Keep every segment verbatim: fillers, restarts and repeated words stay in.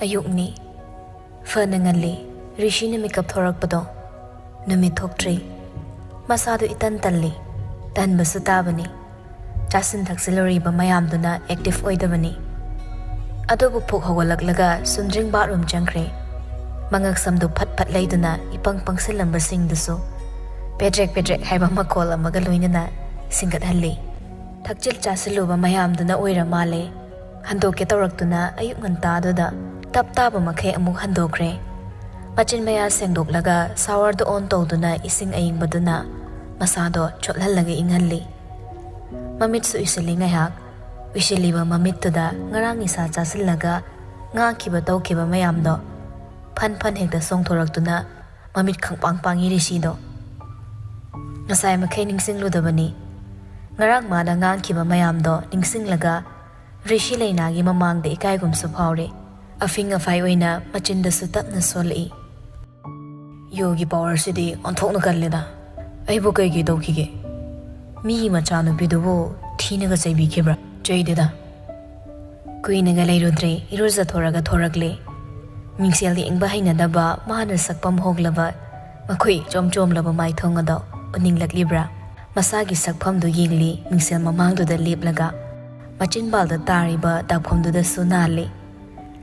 ꯑꯌꯨꯛꯅꯤ꯫ ꯐꯅ ꯉꯜꯂꯤ꯫ ꯔꯤꯁꯤꯅ ꯃꯤꯀꯞ ꯊꯣꯔꯛꯄꯗꯣ ꯅꯨꯃꯤꯠ ꯊꯣꯛꯇ꯭ꯔꯤ꯫ ꯃꯁꯥꯗꯨ ꯏꯇꯟ ꯇꯜꯂꯤ꯫ ꯇꯟꯕꯁꯨ ꯇꯥꯕꯅꯤ꯫ ꯆꯥꯁꯤꯟ ꯊꯛꯆꯤꯜꯂꯨꯔꯤꯕ ꯃꯌꯥꯝꯗꯨꯅ ꯑꯦꯛꯇꯤꯚ ꯑꯣꯏꯗꯕꯅꯤ꯫ ꯑꯗꯨꯕꯨ ꯐꯨꯛ ꯍꯧꯒꯠꯂꯛꯂꯒ ꯁꯨꯟꯗ꯭ꯔꯤꯡ ꯕꯥꯠꯔꯨꯝ ꯆꯪꯈ꯭ꯔꯦ꯫ ꯃꯉꯛ ꯁꯝꯗꯨ ꯐꯠ ꯐꯠ ꯂꯩꯗꯨꯅ ꯏꯄꯪ ꯄꯪꯁꯤꯜꯂꯝꯕꯁꯤꯡꯗꯨꯁꯨ ꯄꯦꯗ꯭ꯔꯦꯛ ꯄꯦꯗ꯭ꯔꯦꯛ ꯍꯥꯏꯕ ꯃꯈꯣꯜ ꯑꯃꯒ ꯂꯣꯏꯅꯅ ꯁꯤꯡꯒꯠꯍꯜꯂꯤ꯫ ꯊꯛꯆꯤꯜ ꯆꯥꯁꯤꯜꯂꯨꯕ ꯃꯌꯥꯝꯗꯨꯅ ꯑꯣꯏꯔ ꯃꯥꯜꯂꯦ꯫ ꯍꯟꯗꯣꯛꯀꯦ ꯇꯧꯔꯛꯇꯨꯅ ꯑꯌꯨꯛ ꯉꯟꯇꯥꯗꯨꯗ ꯇꯞ ꯇꯥꯕ ꯃꯈꯩ ꯑꯃꯨꯛ ꯍꯟꯗꯣꯛꯈ꯭ꯔꯦ꯫ ꯃꯆꯤꯟ ꯃꯌꯥ ꯁꯦꯡꯗꯣꯛꯂꯒ ꯁꯥꯋꯔꯗꯨ ꯑꯣꯟ ꯇꯧꯗꯨꯅ ꯏꯁꯤꯡ ꯑꯌꯤꯡꯕꯗꯨꯅ ꯃꯁꯥꯗꯣ ꯆꯣꯠꯍꯜꯂꯒ ꯏꯪꯍꯜꯂꯤ꯫ ꯃꯃꯤꯠꯁꯨ ꯎꯏꯁꯤꯜꯂꯤ ꯉꯥꯏꯍꯥꯛ꯫ ꯎꯏꯁꯤꯜꯂꯤꯕ ꯃꯃꯤꯠꯇꯨꯗ ꯉꯔꯥꯡ ꯅꯤꯁꯥ ꯆꯥꯁꯤꯜꯂꯒ ꯉꯥꯡꯈꯤꯕ ꯇꯧꯈꯤꯕ ꯃꯌꯥꯝꯗꯣ ꯐꯟ ꯐꯟ ꯍꯦꯛꯇ ꯆꯣꯡꯊꯣꯔꯛꯇꯨꯅ ꯃꯃꯤꯠ ꯈꯪꯄꯥꯡ ꯄꯥꯡꯉꯤ ꯔꯤꯁꯤꯗꯣ꯫ ꯉꯁꯥꯏ ꯃꯈꯩ ꯅꯤꯡꯁꯤꯡꯂꯨꯗꯕꯅꯤ꯫ ꯉꯔꯥꯡ ꯃꯥꯅ ꯉꯥꯡꯈꯤꯕ ꯃꯌꯥꯝꯗꯣ ꯅꯤꯡꯁꯤꯡꯂꯒ ꯔꯤꯁꯤ ꯂꯩꯅꯥꯒꯤ ꯃꯃꯥꯡꯗ ꯏꯀꯥꯏꯒꯨꯝꯁꯨ ꯐꯥꯎꯔꯦ꯫ ꯑꯐꯤꯡ ꯑꯐꯥꯏ ꯑꯣꯏꯅ ꯃꯆꯤꯟꯗꯁꯨ ꯇꯞꯅ ꯁꯣꯜꯂꯛꯏ꯫ ꯌꯨꯒꯤ ꯄꯥꯋꯔꯁꯤꯗꯤ ꯑꯣꯟꯊꯣꯛꯅ ꯀꯜꯂꯦꯗ꯫ ꯑꯩꯕꯨ ꯀꯩꯒꯤ ꯇꯧꯈꯤꯒꯦ? ꯃꯤꯒꯤ ꯃꯆꯥꯅꯨꯄꯤꯗꯨꯕꯨ ꯊꯤꯅꯒ ꯆꯩꯕꯤꯈꯤꯕ꯭ꯔꯥ? ꯆꯩꯗꯦꯗ꯫ ꯀꯨꯏꯅꯒ ꯂꯩꯔꯨꯗ꯭ꯔꯦ, ꯏꯔꯨꯖꯊꯣꯔꯒ ꯊꯣꯔꯛꯂꯦ꯫ ꯃꯤꯡꯁꯦꯜ ꯌꯦꯡꯕ ꯍꯩꯅꯗꯕ ꯃꯥꯅ ꯁꯛꯐꯝ ꯍꯣꯡꯂꯕ, ꯃꯈꯨꯠ ꯏꯆꯣꯝ ꯆꯣꯝꯂꯕ ꯃꯥꯏꯊꯣꯡ ꯑꯗꯣ ꯎꯅꯤꯡꯂꯛꯂꯤꯕ꯭ꯔꯥ? ꯃꯁꯥꯒꯤ ꯁꯛꯐꯝꯗꯨ ꯌꯦꯡꯂꯤ ꯃꯤꯡꯁꯦꯜ ꯃꯃꯥꯡꯗꯨꯗ ꯂꯦꯞꯂꯒ꯫ ꯃꯆꯤꯟꯕꯥꯜꯗ ꯇꯥꯔꯤꯕ ꯗꯥꯛꯐꯝꯗꯨꯗꯁꯨ ꯅꯥꯜꯂꯤ꯫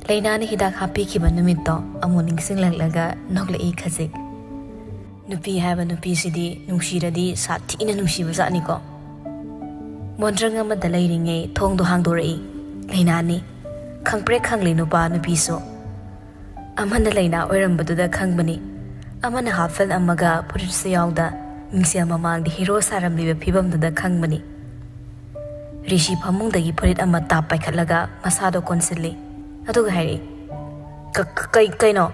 ꯂꯩꯅꯥꯅ ꯍꯤꯗꯥꯛ ꯍꯥꯞꯄꯤꯈꯤꯕ ꯅꯨꯃꯤꯠꯇꯣ ꯑꯃꯨꯛ ꯅꯤꯡꯁꯤꯡꯂꯛꯂꯒ ꯅꯣꯛꯂꯛꯏ ꯈꯖꯤꯛ꯫ ꯅꯨꯄꯤ ꯍꯥꯏꯕ ꯅꯨꯄꯤꯁꯤꯗꯤ ꯅꯨꯡꯁꯤꯔꯗꯤ ꯁꯥꯊꯤꯅ ꯅꯨꯡꯁꯤꯕ ꯖꯥꯠꯅꯤꯀꯣ꯫ ꯃꯣꯟꯗ꯭ꯔꯪ ꯑꯃꯗ ꯂꯩꯔꯤꯉꯩ ꯊꯣꯡꯗꯣ ꯍꯥꯡꯗꯣꯔꯛꯏ꯫ ꯂꯩꯅꯥꯅꯤ꯫ ꯈꯪꯄ꯭ꯔꯦꯛ ꯈꯪꯂꯤ ꯅꯨꯄꯥ ꯅꯨꯄꯤꯁꯨ꯫ ꯑꯃꯅ ꯂꯩꯅꯥ ꯑꯣꯏꯔꯝꯕꯗꯨꯗ ꯈꯪꯕꯅꯤ, ꯑꯃꯅ ꯍꯥꯞ ꯄꯦꯟ ꯑꯃꯒ ꯐꯨꯔꯤꯠꯁꯨ ꯌꯥꯎꯗ ꯃꯤꯡꯁꯦꯜ ꯃꯃꯥꯡꯗ ꯍꯤꯔꯣ ꯁꯥꯔꯝꯂꯤꯕ ꯐꯤꯕꯝꯗꯨꯗ ꯈꯪꯕꯅꯤ꯫ ꯔꯤꯁꯤ ꯐꯃꯨꯡꯗꯒꯤ ꯐꯨꯔꯤꯠ ꯑꯃ ꯇꯥꯞ ꯄꯥꯏꯈꯠꯂꯒ ꯃꯁꯥꯗꯣ ꯀꯣꯟꯁꯤꯜꯂꯤ꯫ ꯑꯗꯨꯒ ꯍꯥꯏꯔꯛꯏ, "ꯀ-, ꯀ-, ꯀꯩ-, ꯀꯩꯅꯣ?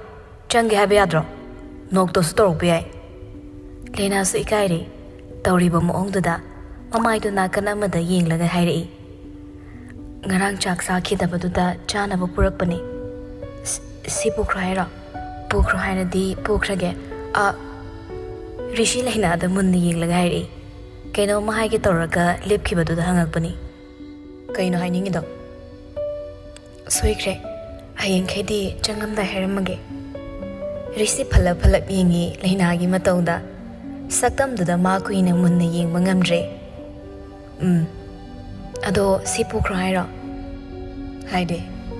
ꯆꯪꯒꯦ ꯍꯥꯏꯕ ꯌꯥꯗ꯭ꯔꯣ? ꯅꯣꯛꯇꯁꯨ ꯇꯧꯔꯛꯄ ꯌꯥꯏ꯫" ꯂꯦꯅꯥꯁꯨ ꯏꯀꯥꯏꯔꯦ꯫ ꯇꯧꯔꯤꯕ ꯃꯑꯣꯡꯗꯨꯗ ꯃꯃꯥꯏꯗꯨ ꯅꯥꯀꯟ ꯑꯃꯗ ꯌꯦꯡꯂꯒ ꯍꯥꯏꯔꯛꯏ, "ꯉꯔꯥꯡ ꯆꯥꯛ ꯆꯥꯈꯤꯗꯕꯗꯨꯗ ꯆꯥꯅꯕ ꯄꯨꯔꯛꯄꯅꯤ꯫ ꯁꯤ-, ꯁꯤ ꯄꯨꯈ꯭ꯔꯣ ꯍꯥꯏꯔꯣ?" "ꯄꯨꯈ꯭ꯔꯣ ꯍꯥꯏꯔꯗꯤ ꯄꯨꯈ꯭ꯔꯒꯦ꯫" "ꯑ," ꯔꯤꯁꯤ ꯂꯩꯅꯥꯗ ꯃꯨꯟꯅ ꯌꯦꯡꯂꯒ ꯍꯥꯏꯔꯛꯏ꯫ ꯀꯩꯅꯣꯝꯃ ꯍꯥꯏꯒꯦ ꯇꯧꯔꯒ ꯂꯦꯞꯈꯤꯕꯗꯨꯗ ꯍꯪꯉꯛꯄꯅꯤ꯫ "ꯀꯩꯅꯣ ꯍꯥꯏꯅꯤꯡꯉꯤꯗꯣ?" "ꯁꯣꯏꯈ꯭ꯔꯦ꯫ ꯍꯌꯦꯡꯈꯩꯗꯤ ꯆꯪꯉꯝꯗꯥꯏ ꯍꯥꯏꯔꯝꯃꯒꯦ꯫" ꯔꯤꯁꯤ ꯐꯜꯂꯞ ꯐꯜꯂꯞ ꯌꯦꯡꯉꯤ ꯂꯩꯅꯥꯒꯤ ꯃꯇꯧꯗ꯫ ꯁꯛꯇꯝꯗꯨꯗ ꯃꯥ ꯀꯨꯏꯅ ꯃꯨꯟꯅ ꯌꯦꯡꯕ ꯉꯝꯗ꯭ꯔꯦ꯫ "ꯎꯝ꯫ ꯑꯗꯣ ꯁꯤ ꯄꯨꯈ꯭ꯔꯣ ꯍꯥꯏꯔꯣ?" "ꯍꯥꯏꯗꯦ꯫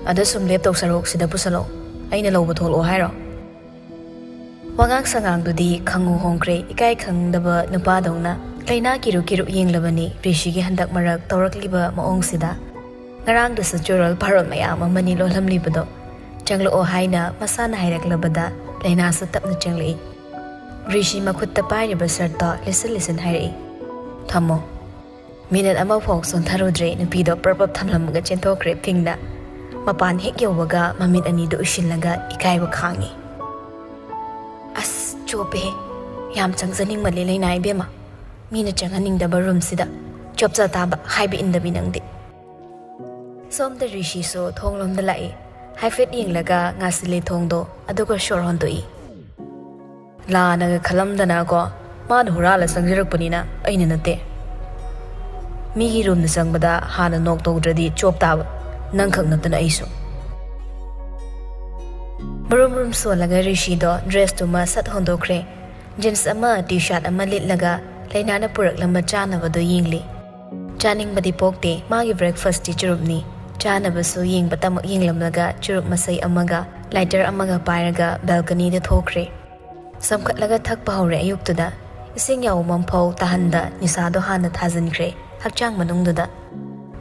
ꯑꯗ ꯁꯨꯝ ꯂꯦꯞꯇꯧ ꯁꯔꯨꯛ ꯁꯤꯗ ꯄꯨꯁꯜꯂꯛꯑꯣ꯫ ꯑꯩꯅ ꯂꯧꯕ ꯊꯣꯛꯂꯛꯑꯣ ꯍꯥꯏꯔꯣ?" ꯋꯥꯉꯥꯡ ꯁꯉꯥꯡꯗꯨꯗꯤ ꯈꯪꯉꯨ ꯍꯣꯡꯈ꯭ꯔꯦ, ꯏꯀꯥꯏ ꯈꯪꯗꯕ ꯅꯨꯄꯥꯗꯧꯅ꯫ ꯂꯩꯅꯥ ꯀꯤꯔꯨ ꯀꯤꯔꯨ ꯌꯦꯡꯂꯕꯅꯤ ꯔꯤꯁꯤꯒꯤ ꯍꯟꯗꯛ ꯃꯔꯛ ꯇꯧꯔꯛꯂꯤꯕ ꯃꯑꯣꯡꯁꯤꯗ꯫ ꯉꯔꯥꯡꯗꯁꯨ ꯆꯨꯔꯣꯜ ꯐꯥꯔꯣꯜ ꯃꯌꯥꯝ ꯑꯃꯅꯤ ꯂꯣꯜꯂꯝꯂꯤꯕꯗꯣ꯫ "ꯆꯪꯂꯛꯑꯣ" ꯍꯥꯏꯅ ꯃꯁꯥꯅ ꯍꯥꯏꯔꯛꯂꯕꯗ ꯂꯩꯅꯥꯁꯨ ꯇꯞꯅ ꯆꯪꯂꯛꯏ꯫ ꯔꯤꯁꯤ ꯃꯈꯨꯠꯇ ꯄꯥꯏꯔꯤꯕ ꯁꯔꯠꯇꯣ ꯂꯤꯠꯁꯤꯟ ꯂꯤꯠꯁꯤꯟ ꯍꯥꯏꯔꯛꯏ꯫ "ꯊꯝꯃꯣ꯫" ꯃꯤꯅꯠ ꯑꯃꯐꯥꯎ ꯆꯣꯟꯊꯔꯨꯗ꯭ꯔꯦ, ꯅꯨꯄꯤꯗꯣ ꯄ꯭ꯔꯞ ꯄ꯭ꯔꯞ ꯊꯝꯂꯝꯃꯒ ꯆꯦꯟꯊꯣꯛꯈ꯭ꯔꯦ ꯐꯤꯡꯅ꯫ ꯃꯄꯥꯟ ꯍꯦꯛ ꯌꯧꯕꯒ ꯃꯃꯤꯠ ꯑꯅꯤꯗꯨ ꯎꯏꯁꯤꯜꯂꯒ ꯏꯀꯥꯏꯕ ꯈꯥꯡꯉꯤ꯫ "ꯑꯁ, ꯆꯣꯞꯄꯦꯍꯦ꯫ ꯌꯥꯝ ꯆꯪꯖꯅꯤꯡꯃꯜꯂꯦ ꯂꯩꯅꯥ ꯏꯕꯦꯝꯃ꯫ ꯃꯤꯅ ꯆꯪꯍꯟꯅꯤꯡꯗꯕ ꯔꯨꯝꯁꯤꯗ ꯆꯣꯞꯆ ꯇꯥꯕ, ꯍꯥꯏꯕ ꯏꯟꯗꯕꯤ ꯅꯪꯗꯤ꯫" ꯁꯣꯝꯗ ꯔꯤꯁꯤꯁꯨ ꯊꯣꯡꯂꯣꯝꯗ ꯂꯥꯛꯏ꯫ ꯍꯥꯏꯐꯦꯠ ꯌꯦꯡꯂꯒ ꯉꯥꯁꯤꯜꯂꯤ ꯊꯣꯡꯗꯣ, ꯑꯗꯨꯒ ꯁꯣꯔ ꯍꯣꯟꯗꯣꯛꯏ꯫ "ꯂꯥꯟꯅꯒ ꯈꯜꯂꯝꯗꯅꯀꯣ, ꯃꯥꯅ ꯍꯨꯔꯥꯜꯂ ꯆꯪꯖꯔꯛꯄꯅꯤꯅ ꯑꯩꯅ ꯅꯠꯇꯦ꯫ ꯃꯤꯒꯤ ꯔꯨꯝꯗ ꯆꯪꯕꯗ ꯍꯥꯟꯅ ꯅꯣꯛ ꯇꯧꯗ꯭ꯔꯗꯤ ꯆꯣꯞ ꯇꯥꯕ, ꯅꯪꯈꯛ ꯅꯠꯇꯅ ꯑꯩꯁꯨ꯫" ꯃꯔꯨꯝ ꯃꯔꯨꯝ ꯁꯣꯜꯂꯒ ꯔꯤꯁꯤꯗꯣ ꯗ꯭ꯔꯦꯁꯇꯨꯃ ꯁꯠ ꯍꯣꯟꯗꯣꯛꯈ꯭ꯔꯦ꯫ ꯖꯤꯟꯁ ꯑꯃ ꯇꯤ ꯁꯥꯔꯠ ꯑꯃ ꯂꯤꯠꯂꯒ ꯂꯩꯅꯥꯅ ꯄꯨꯔꯛꯂꯝꯕ ꯆꯥꯅꯕꯗꯣ ꯌꯦꯡꯂꯤ꯫ ꯆꯥꯅꯤꯡꯕꯗꯤ ꯄꯣꯛꯇꯦ꯫ ꯃꯥꯒꯤ ꯕ꯭ꯔꯦꯛꯐꯥꯁꯇꯤ ꯆꯨꯔꯨꯞꯅꯤ꯫ ꯆꯥꯅꯕꯁꯨ ꯌꯦꯡꯕꯇꯃꯛ ꯌꯦꯡꯂꯝꯂꯒ ꯆꯨꯔꯨꯞ ꯃꯆꯩ ꯑꯃꯒ ꯂꯥꯏꯇꯔ ꯑꯃꯒ ꯄꯥꯏꯔꯒ ꯕꯦꯜꯀꯅꯤꯗ ꯊꯣꯛꯈ꯭ꯔꯦ꯫ ꯆꯝꯈꯠꯂꯒ ꯊꯛꯄ ꯍꯧꯔꯦ ꯑꯌꯨꯛꯇꯨꯗ꯫ ꯏꯁꯤꯡ ꯌꯥꯎꯕ ꯑꯃꯐꯥꯎ ꯇꯥꯍꯟꯗ ꯅꯤꯁꯥꯗꯣ ꯍꯥꯟꯅ ꯊꯥꯖꯤꯟꯈ꯭ꯔꯦ ꯍꯛꯆꯥꯡ ꯃꯅꯨꯡꯗꯨꯗ꯫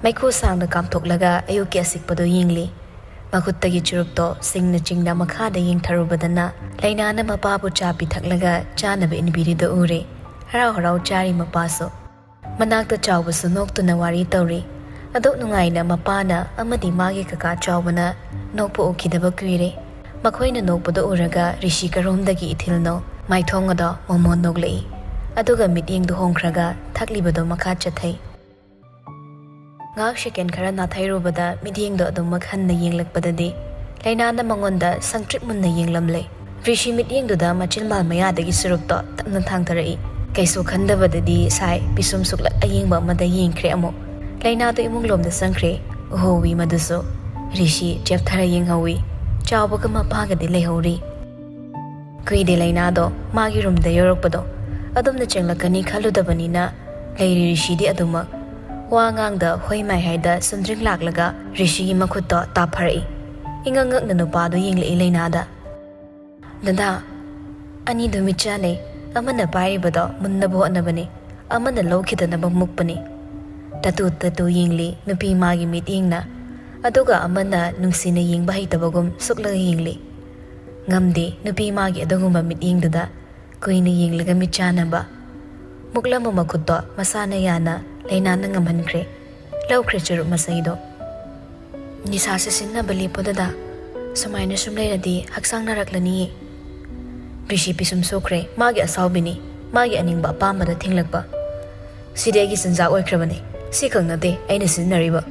ꯃꯩꯈꯨ ꯁꯥꯡꯅ ꯀꯥꯝꯊꯣꯛꯂꯒ ꯑꯌꯨꯛꯀꯤ ꯑꯁꯤꯛꯄꯗꯣ ꯌꯦꯡꯂꯤ꯫ ꯃꯈꯨꯠꯇꯒꯤ ꯆꯨꯔꯨꯞꯇꯣ ꯁꯤꯡꯅ ꯆꯤꯡꯅ ꯃꯈꯥꯗ ꯌꯦꯡꯊꯔꯨꯕꯗꯅ ꯂꯩꯅꯥꯅ ꯃꯄꯥꯕꯨ ꯆꯥ ꯄꯤꯊꯛꯂꯒ ꯆꯥꯅꯕ ꯏꯟꯕꯤꯔꯤꯗꯨ ꯎꯔꯦ꯫ ꯍꯔꯥꯎ ꯍꯔꯥꯎ ꯆꯥꯔꯤ ꯃꯄꯥꯁꯨ꯫ ꯃꯅꯥꯛꯇ ꯆꯥꯎꯕꯁꯨ ꯅꯣꯛꯇꯨꯅ ꯋꯥꯔꯤ ꯇꯧꯔꯤ꯫ ꯑꯗꯨꯛ ꯅꯨꯡꯉꯥꯏꯅ ꯃꯄꯥꯅ ꯑꯃꯗꯤ ꯃꯥꯒꯤ ꯀꯀꯥ ꯆꯥꯎꯕꯅ ꯅꯣꯛꯄ ꯎꯈꯤꯗꯕ ꯀꯨꯏꯔꯦ꯫ ꯃꯈꯣꯏꯅ ꯅꯣꯛꯄꯗꯨ ꯎꯔꯒ ꯔꯤꯁꯤ ꯀꯔꯣꯝꯗꯒꯤ ꯏꯊꯤꯜꯅꯣ ꯃꯥꯏꯊꯣꯡ ꯑꯗꯣ ꯃꯣꯃꯣꯟ ꯅꯣꯛꯂꯛꯏ꯫ ꯑꯗꯨꯒ ꯃꯤꯠꯌꯦꯡꯗꯨ ꯍꯣꯡꯈ꯭ꯔꯒ ꯊꯛꯂꯤꯕꯗꯣ ꯃꯈꯥ ꯆꯠꯊꯩ꯫ ꯉꯥꯏꯍꯥꯛ ꯁꯦꯀꯦꯟ ꯈꯔ ꯅꯥꯊꯩꯔꯨꯕꯗ ꯃꯤꯠꯌꯦꯡꯗꯣ ꯑꯗꯨꯃꯛ ꯍꯟꯅ ꯌꯦꯡꯂꯛꯄꯗꯗꯤ ꯂꯩꯅꯥꯅ ꯃꯉꯣꯟꯗ ꯁꯪꯇ꯭ꯔꯤꯛ ꯃꯨꯟꯅ ꯌꯦꯡꯂꯝꯂꯦ꯫ ꯔꯤꯁꯤ ꯃꯤꯠꯌꯦꯡꯗꯨꯗ ꯃꯆꯤꯟꯕꯥꯜ ꯃꯌꯥꯗꯒꯤ ꯁꯨꯔꯨꯞꯇꯣ ꯇꯞꯅ ꯊꯥꯡꯊꯔꯛꯏ꯫ ꯀꯩꯁꯨ ꯈꯟꯗꯕꯗꯗꯤ ꯁꯥꯏ ꯄꯤꯁꯨꯝ ꯁꯨꯛꯂꯛ ꯑꯌꯦꯡꯕ ꯑꯃꯗ ꯌꯦꯡꯈ꯭ꯔꯦ ꯑꯃꯨꯛ꯫ ꯂꯩꯅꯥꯗꯣ ꯏꯃꯨꯡꯂꯣꯝꯗ ꯆꯪꯈ꯭ꯔꯦ꯫ ꯎꯍꯧꯋꯤ ꯃꯗꯨꯁꯨ꯫ ꯔꯤꯁꯤ ꯆꯦꯞꯊꯔ ꯌꯦꯡꯍꯧꯋꯤ꯫ ꯆꯥꯎꯕꯒ ꯃꯄꯥꯒꯗꯤ ꯂꯩꯍꯧꯔꯤ꯫ ꯀꯨꯏꯗꯦ ꯂꯩꯅꯥꯗꯣ ꯃꯥꯒꯤ ꯔꯨꯝꯗ ꯌꯧꯔꯛꯄꯗꯣ꯫ ꯑꯗꯨꯝꯅ ꯆꯦꯡꯂꯛꯀꯅꯤ ꯈꯜꯂꯨꯗꯕꯅꯤꯅ ꯂꯩꯔꯤ ꯔꯤꯁꯤꯗꯤ ꯑꯗꯨꯃꯛ꯫ ꯋꯥ ꯉꯥꯡꯗ ꯍꯣꯏ ꯃꯥꯏ ꯍꯥꯏꯗ ꯆꯨꯝꯗ꯭ꯔꯤꯡ ꯂꯥꯛꯂꯒ ꯔꯤꯁꯤꯒꯤ ꯃꯈꯨꯠꯇꯣ ꯇꯥꯞꯐꯔꯛꯏ꯫ ꯏꯉꯛ ꯉꯛꯅ ꯅꯨꯄꯥꯗꯣ ꯌꯦꯡꯂꯛꯏ ꯂꯩꯅꯥꯗ꯫ "ꯗꯗꯥ, ꯑꯅꯤꯗꯨ ꯃꯤꯠ ꯆꯥꯅꯩ꯫ ꯑꯃꯅ ꯄꯥꯏꯔꯤꯕꯗꯣ ꯃꯨꯟꯅꯕ ꯍꯣꯠꯅꯕꯅꯤ, ꯑꯃꯅ ꯂꯧꯈꯤꯗꯅꯕ ꯃꯨꯛꯄꯅꯤ꯫" ꯇꯇꯨ ꯇꯇꯨ ꯌꯦꯡꯂꯤ ꯅꯨꯄꯤ ꯃꯥꯒꯤ ꯃꯤꯠꯌꯦꯡꯅ꯫ ꯑꯗꯨꯒ ꯑꯃꯅ ꯅꯨꯡꯁꯤꯅ ꯌꯦꯡꯕ ꯍꯩꯇꯕꯒꯨꯝ ꯁꯨꯛꯂꯒ ꯌꯦꯡꯂꯤ꯫ ꯉꯝꯗꯦ ꯅꯨꯄꯤ ꯃꯥꯒꯤ ꯑꯗꯨꯒꯨꯝꯕ ꯃꯤꯠꯌꯦꯡꯗꯨꯗ ꯀꯨꯏꯅ ꯌꯦꯡꯂꯒ ꯃꯤꯠ ꯆꯥꯅꯕ꯫ ꯃꯨꯛꯂꯝꯕ ꯃꯈꯨꯠꯇꯣ ꯃꯁꯥꯅ ꯌꯥꯅ ꯂꯩꯅꯥꯅ ꯉꯝꯍꯟꯈ꯭ꯔꯦ꯫ ꯂꯧꯈ꯭ꯔꯦ ꯆꯨꯔꯨꯞ ꯃꯆꯩꯗꯣ꯫ "ꯅꯤꯁꯥ ꯁꯤꯖꯤꯟꯅꯕ ꯂꯦꯞꯄꯣ ꯗꯗꯥ꯫ ꯁꯨꯃꯥꯏꯅ ꯁꯨꯝ ꯂꯩꯔꯗꯤ ꯍꯛꯆꯥꯡ ꯅꯥꯔꯛꯂꯅꯤꯌꯦ꯫" ꯔꯤꯁꯤ ꯄꯤꯁꯨꯝ ꯁꯣꯛꯈ꯭ꯔꯦ꯫ ꯃꯥꯒꯤ ꯑꯁꯥꯎꯕꯤꯅꯤ꯫ ꯃꯥꯒꯤ ꯑꯅꯤꯡꯕ ꯑꯄꯥꯝꯕꯗ ꯊꯤꯡꯂꯛꯄ꯫ "ꯁꯤꯗꯤ ꯑꯩꯒꯤ ꯆꯤꯟꯖꯥꯛ ꯑꯣꯏꯈ꯭ꯔꯕꯅꯤ꯫ ꯁꯤꯈꯛ ꯅꯠꯇꯦ ꯑꯩꯅ ꯁꯤꯖꯤꯟꯅꯔꯤꯕ꯫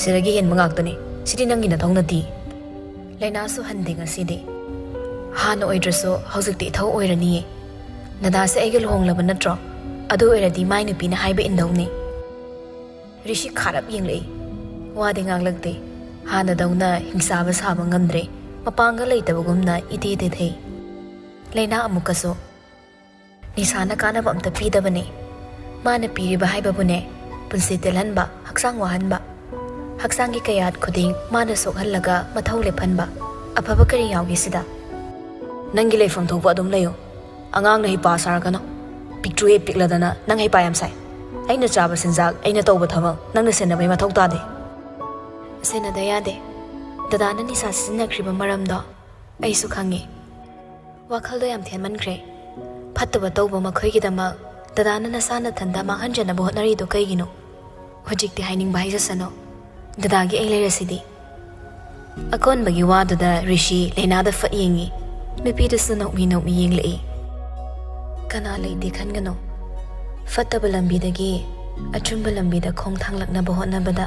ꯁꯤꯗꯒꯤ ꯍꯦꯟꯕ ꯉꯥꯛꯇꯅꯤ꯫ ꯁꯤꯗꯤ ꯅꯪꯒꯤ ꯅꯊꯧ ꯅꯠꯇꯦ꯫" ꯂꯩꯅꯥꯁꯨ ꯍꯟꯗꯦ ꯉꯁꯤꯗꯤ꯫ ꯍꯥꯟꯅ ꯑꯣꯏꯗ꯭ꯔꯁꯨ ꯍꯧꯖꯤꯛꯇꯤ ꯏꯊꯧ ꯑꯣꯏꯔꯅꯤꯌꯦ꯫ "ꯗꯗꯥꯁꯦ ꯑꯩꯒ ꯂꯨꯍꯣꯡꯂꯕ ꯅꯠꯇ꯭ꯔꯣ? ꯑꯗꯨ ꯑꯣꯏꯔꯗꯤ ꯃꯥꯏ ꯅꯨꯄꯤꯅ ꯍꯥꯏꯕ ꯏꯟꯗꯧꯅꯤ꯫" ꯔꯤꯁꯤ ꯈꯥꯔꯞ ꯌꯦꯡꯂꯛꯏ꯫ ꯋꯥꯗꯤ ꯉꯥꯡꯂꯛꯇꯦ꯫ ꯍꯥꯟꯅꯗꯧꯅ ꯍꯤꯡꯆꯥꯕ ꯁꯥꯕ ꯉꯝꯗ꯭ꯔꯦ꯫ ꯃꯄꯥꯡꯒꯜ ꯂꯩꯇꯕꯒꯨꯝꯅ ꯏꯇꯦ ꯇꯦꯊꯩ꯫ ꯂꯩꯅꯥ ꯑꯃꯨꯛꯀꯁꯨ꯫ "ꯅꯤꯁꯥꯅ ꯀꯥꯟꯅꯕ ꯑꯝꯇ ꯄꯤꯗꯕꯅꯦ꯫ ꯃꯥꯅ ꯄꯤꯔꯤꯕ ꯍꯥꯏꯕꯕꯨꯅꯦ, ꯄꯨꯟꯁꯤ ꯇꯦꯜꯍꯟꯕ, ꯍꯛꯆꯥꯡ ꯋꯥꯍꯟꯕ꯫ ꯍꯛꯆꯥꯡꯒꯤ ꯀꯌꯥꯠ ꯈꯨꯗꯤꯡ ꯃꯥꯅ ꯁꯣꯛꯍꯜꯂꯒ ꯃꯊꯧ ꯂꯦꯞꯍꯟꯕ꯫ ꯑꯐꯕ ꯀꯔꯤ ꯌꯥꯎꯒꯦ ꯁꯤꯗ?" "ꯅꯪꯒꯤ ꯂꯩꯐꯝ ꯊꯣꯛꯄ ꯑꯗꯨꯝ ꯂꯩꯌꯨ꯫ ꯑꯉꯥꯡꯅ ꯍꯩꯄꯥ ꯁꯥꯔꯛꯀꯅꯨ꯫ ꯄꯤꯛꯇ꯭ꯔꯨ ꯍꯦꯛ ꯄꯤꯛꯂꯗꯅ ꯅꯪ ꯍꯩꯄꯥ ꯌꯥꯝ ꯁꯥꯏ꯫ ꯑꯩꯅ ꯆꯥꯕ ꯆꯤꯟꯖꯥꯛ, ꯑꯩꯅ ꯇꯧꯕ ꯊꯕꯛ ꯅꯪꯅ ꯁꯦꯟꯅꯕꯩ ꯃꯊꯧ ꯇꯥꯗꯦ꯫" "ꯁꯦꯟꯅꯗ ꯌꯥꯗꯦ꯫ ꯗꯗꯥꯅ ꯅꯤꯁꯥ ꯁꯤꯖꯤꯟꯅꯈ꯭ꯔꯤꯕ ꯃꯔꯝꯗꯣ ꯑꯩꯁꯨ ꯈꯪꯉꯤ꯫ ꯋꯥꯈꯜꯗꯣ ꯌꯥꯝ ꯊꯦꯟꯃꯟꯈ꯭ꯔꯦ꯫ ꯐꯠꯇꯕ ꯇꯧꯕ ꯃꯈꯣꯏꯒꯤꯗꯃꯛ ꯗꯗꯥꯅ ꯅꯁꯥ ꯅꯊꯟꯗ ꯃꯥꯡꯍꯟꯖꯅꯕ ꯍꯣꯠꯅꯔꯤꯗꯣ ꯀꯩꯒꯤꯅꯣ? ꯍꯧꯖꯤꯛꯇꯤ ꯍꯥꯏꯅꯤꯡꯕ ꯍꯥꯏꯖꯁꯅꯨ꯫ ꯗꯗꯥꯒꯤ ꯑꯩ ꯂꯩꯔꯁꯤꯗꯤ꯫ ꯑꯀꯣꯟꯕꯒꯤ ꯋꯥꯗꯨꯗ ꯔꯤꯁꯤ ꯂꯩꯅꯥꯗ ꯐꯠ ꯌꯦꯡꯉꯤ꯫ ꯅꯨꯄꯤꯗꯨꯁꯨ ꯅꯣꯛꯃꯤ ꯅꯣꯛꯃꯤ ꯌꯦꯡꯂꯛꯏ꯫ ꯀꯅꯥ ꯂꯩꯇꯦ ꯈꯟꯒꯅꯨ꯫ ꯐꯠꯇꯕ ꯂꯝꯕꯤꯗꯒꯤ ꯑꯆꯨꯝꯕ ꯂꯝꯕꯤꯗ ꯈꯣꯡ ꯊꯥꯡꯂꯛꯅꯕ ꯍꯣꯠꯅꯕꯗ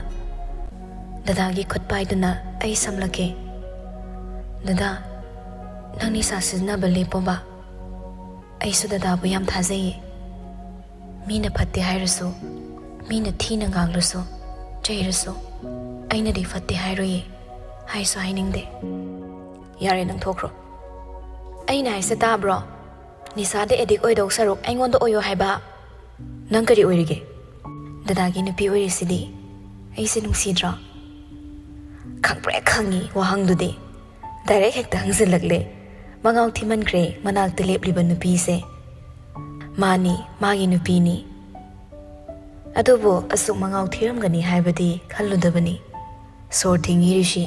ꯗꯗꯥꯒꯤ ꯈꯨꯠ ꯄꯥꯏꯗꯨꯅ ꯑꯩ ꯁꯝꯂꯛꯀꯦ꯫ "ꯗꯗꯥ, ꯅꯪ ꯅꯤꯁꯥ ꯁꯤꯖꯤꯟꯅꯕ ꯂꯦꯞꯄꯣꯕ꯫ ꯑꯩꯁꯨ ꯗꯗꯥꯕꯨ ꯌꯥꯝ ꯊꯥꯖꯩꯌꯦ꯫ ꯃꯤꯅ ꯐꯠꯇꯦ ꯍꯥꯏꯔꯁꯨ, ꯃꯤꯅ ꯊꯤꯅ ꯉꯥꯡꯂꯁꯨ, ꯆꯩꯔꯁꯨ, ꯑꯩꯅꯗꯤ ꯐꯠꯇꯦ ꯍꯥꯏꯔꯣꯏꯌꯦ, ꯍꯥꯏꯁꯨ ꯍꯥꯏꯅꯤꯡꯗꯦ꯫" "ꯌꯥꯔꯦ, ꯅꯪ ꯊꯣꯛꯈ꯭ꯔꯣ꯫" "ꯑꯩꯅ ꯍꯥꯏꯁꯦ ꯇꯥꯕ꯭ꯔꯣ? ꯅꯤꯁꯥꯗ ꯑꯦꯗꯤꯛ ꯑꯣꯏꯗꯧ ꯁꯔꯨꯛ ꯑꯩꯉꯣꯟꯗ ꯑꯣꯏꯌꯣ ꯍꯥꯏꯕ꯫ ꯅꯪ ꯀꯔꯤ ꯑꯣꯏꯔꯤꯒꯦ? ꯗꯗꯥꯒꯤ ꯅꯨꯄꯤ ꯑꯣꯏꯔꯤꯁꯤꯗꯤ꯫ ꯑꯩꯁꯦ ꯅꯨꯡꯁꯤꯗ꯭ꯔꯣ?" ꯈꯪꯄ꯭ꯔꯦꯛ ꯈꯪꯉꯤ ꯋꯥꯍꯪꯗꯨꯗꯤ꯫ ꯗꯥꯏꯔꯦꯛ ꯍꯦꯛꯇ ꯍꯪꯖꯤꯜꯂꯛꯂꯦ꯫ ꯃꯉꯥꯎ ꯊꯤꯃꯟꯈ꯭ꯔꯦ ꯃꯅꯥꯛꯇ ꯂꯦꯞꯂꯤꯕ ꯅꯨꯄꯤꯁꯦ꯫ ꯃꯥꯅꯤ, ꯃꯥꯒꯤ ꯅꯨꯄꯤꯅꯤ꯫ ꯑꯗꯨꯕꯨ ꯑꯁꯨꯛ ꯃꯉꯥꯎ ꯊꯤꯔꯝꯒꯅꯤ ꯍꯥꯏꯕꯗꯤ ꯈꯜꯂꯨꯗꯕꯅꯤ꯫ ꯁꯣꯔ ꯊꯤꯡꯉꯤ ꯔꯤꯁꯤ꯫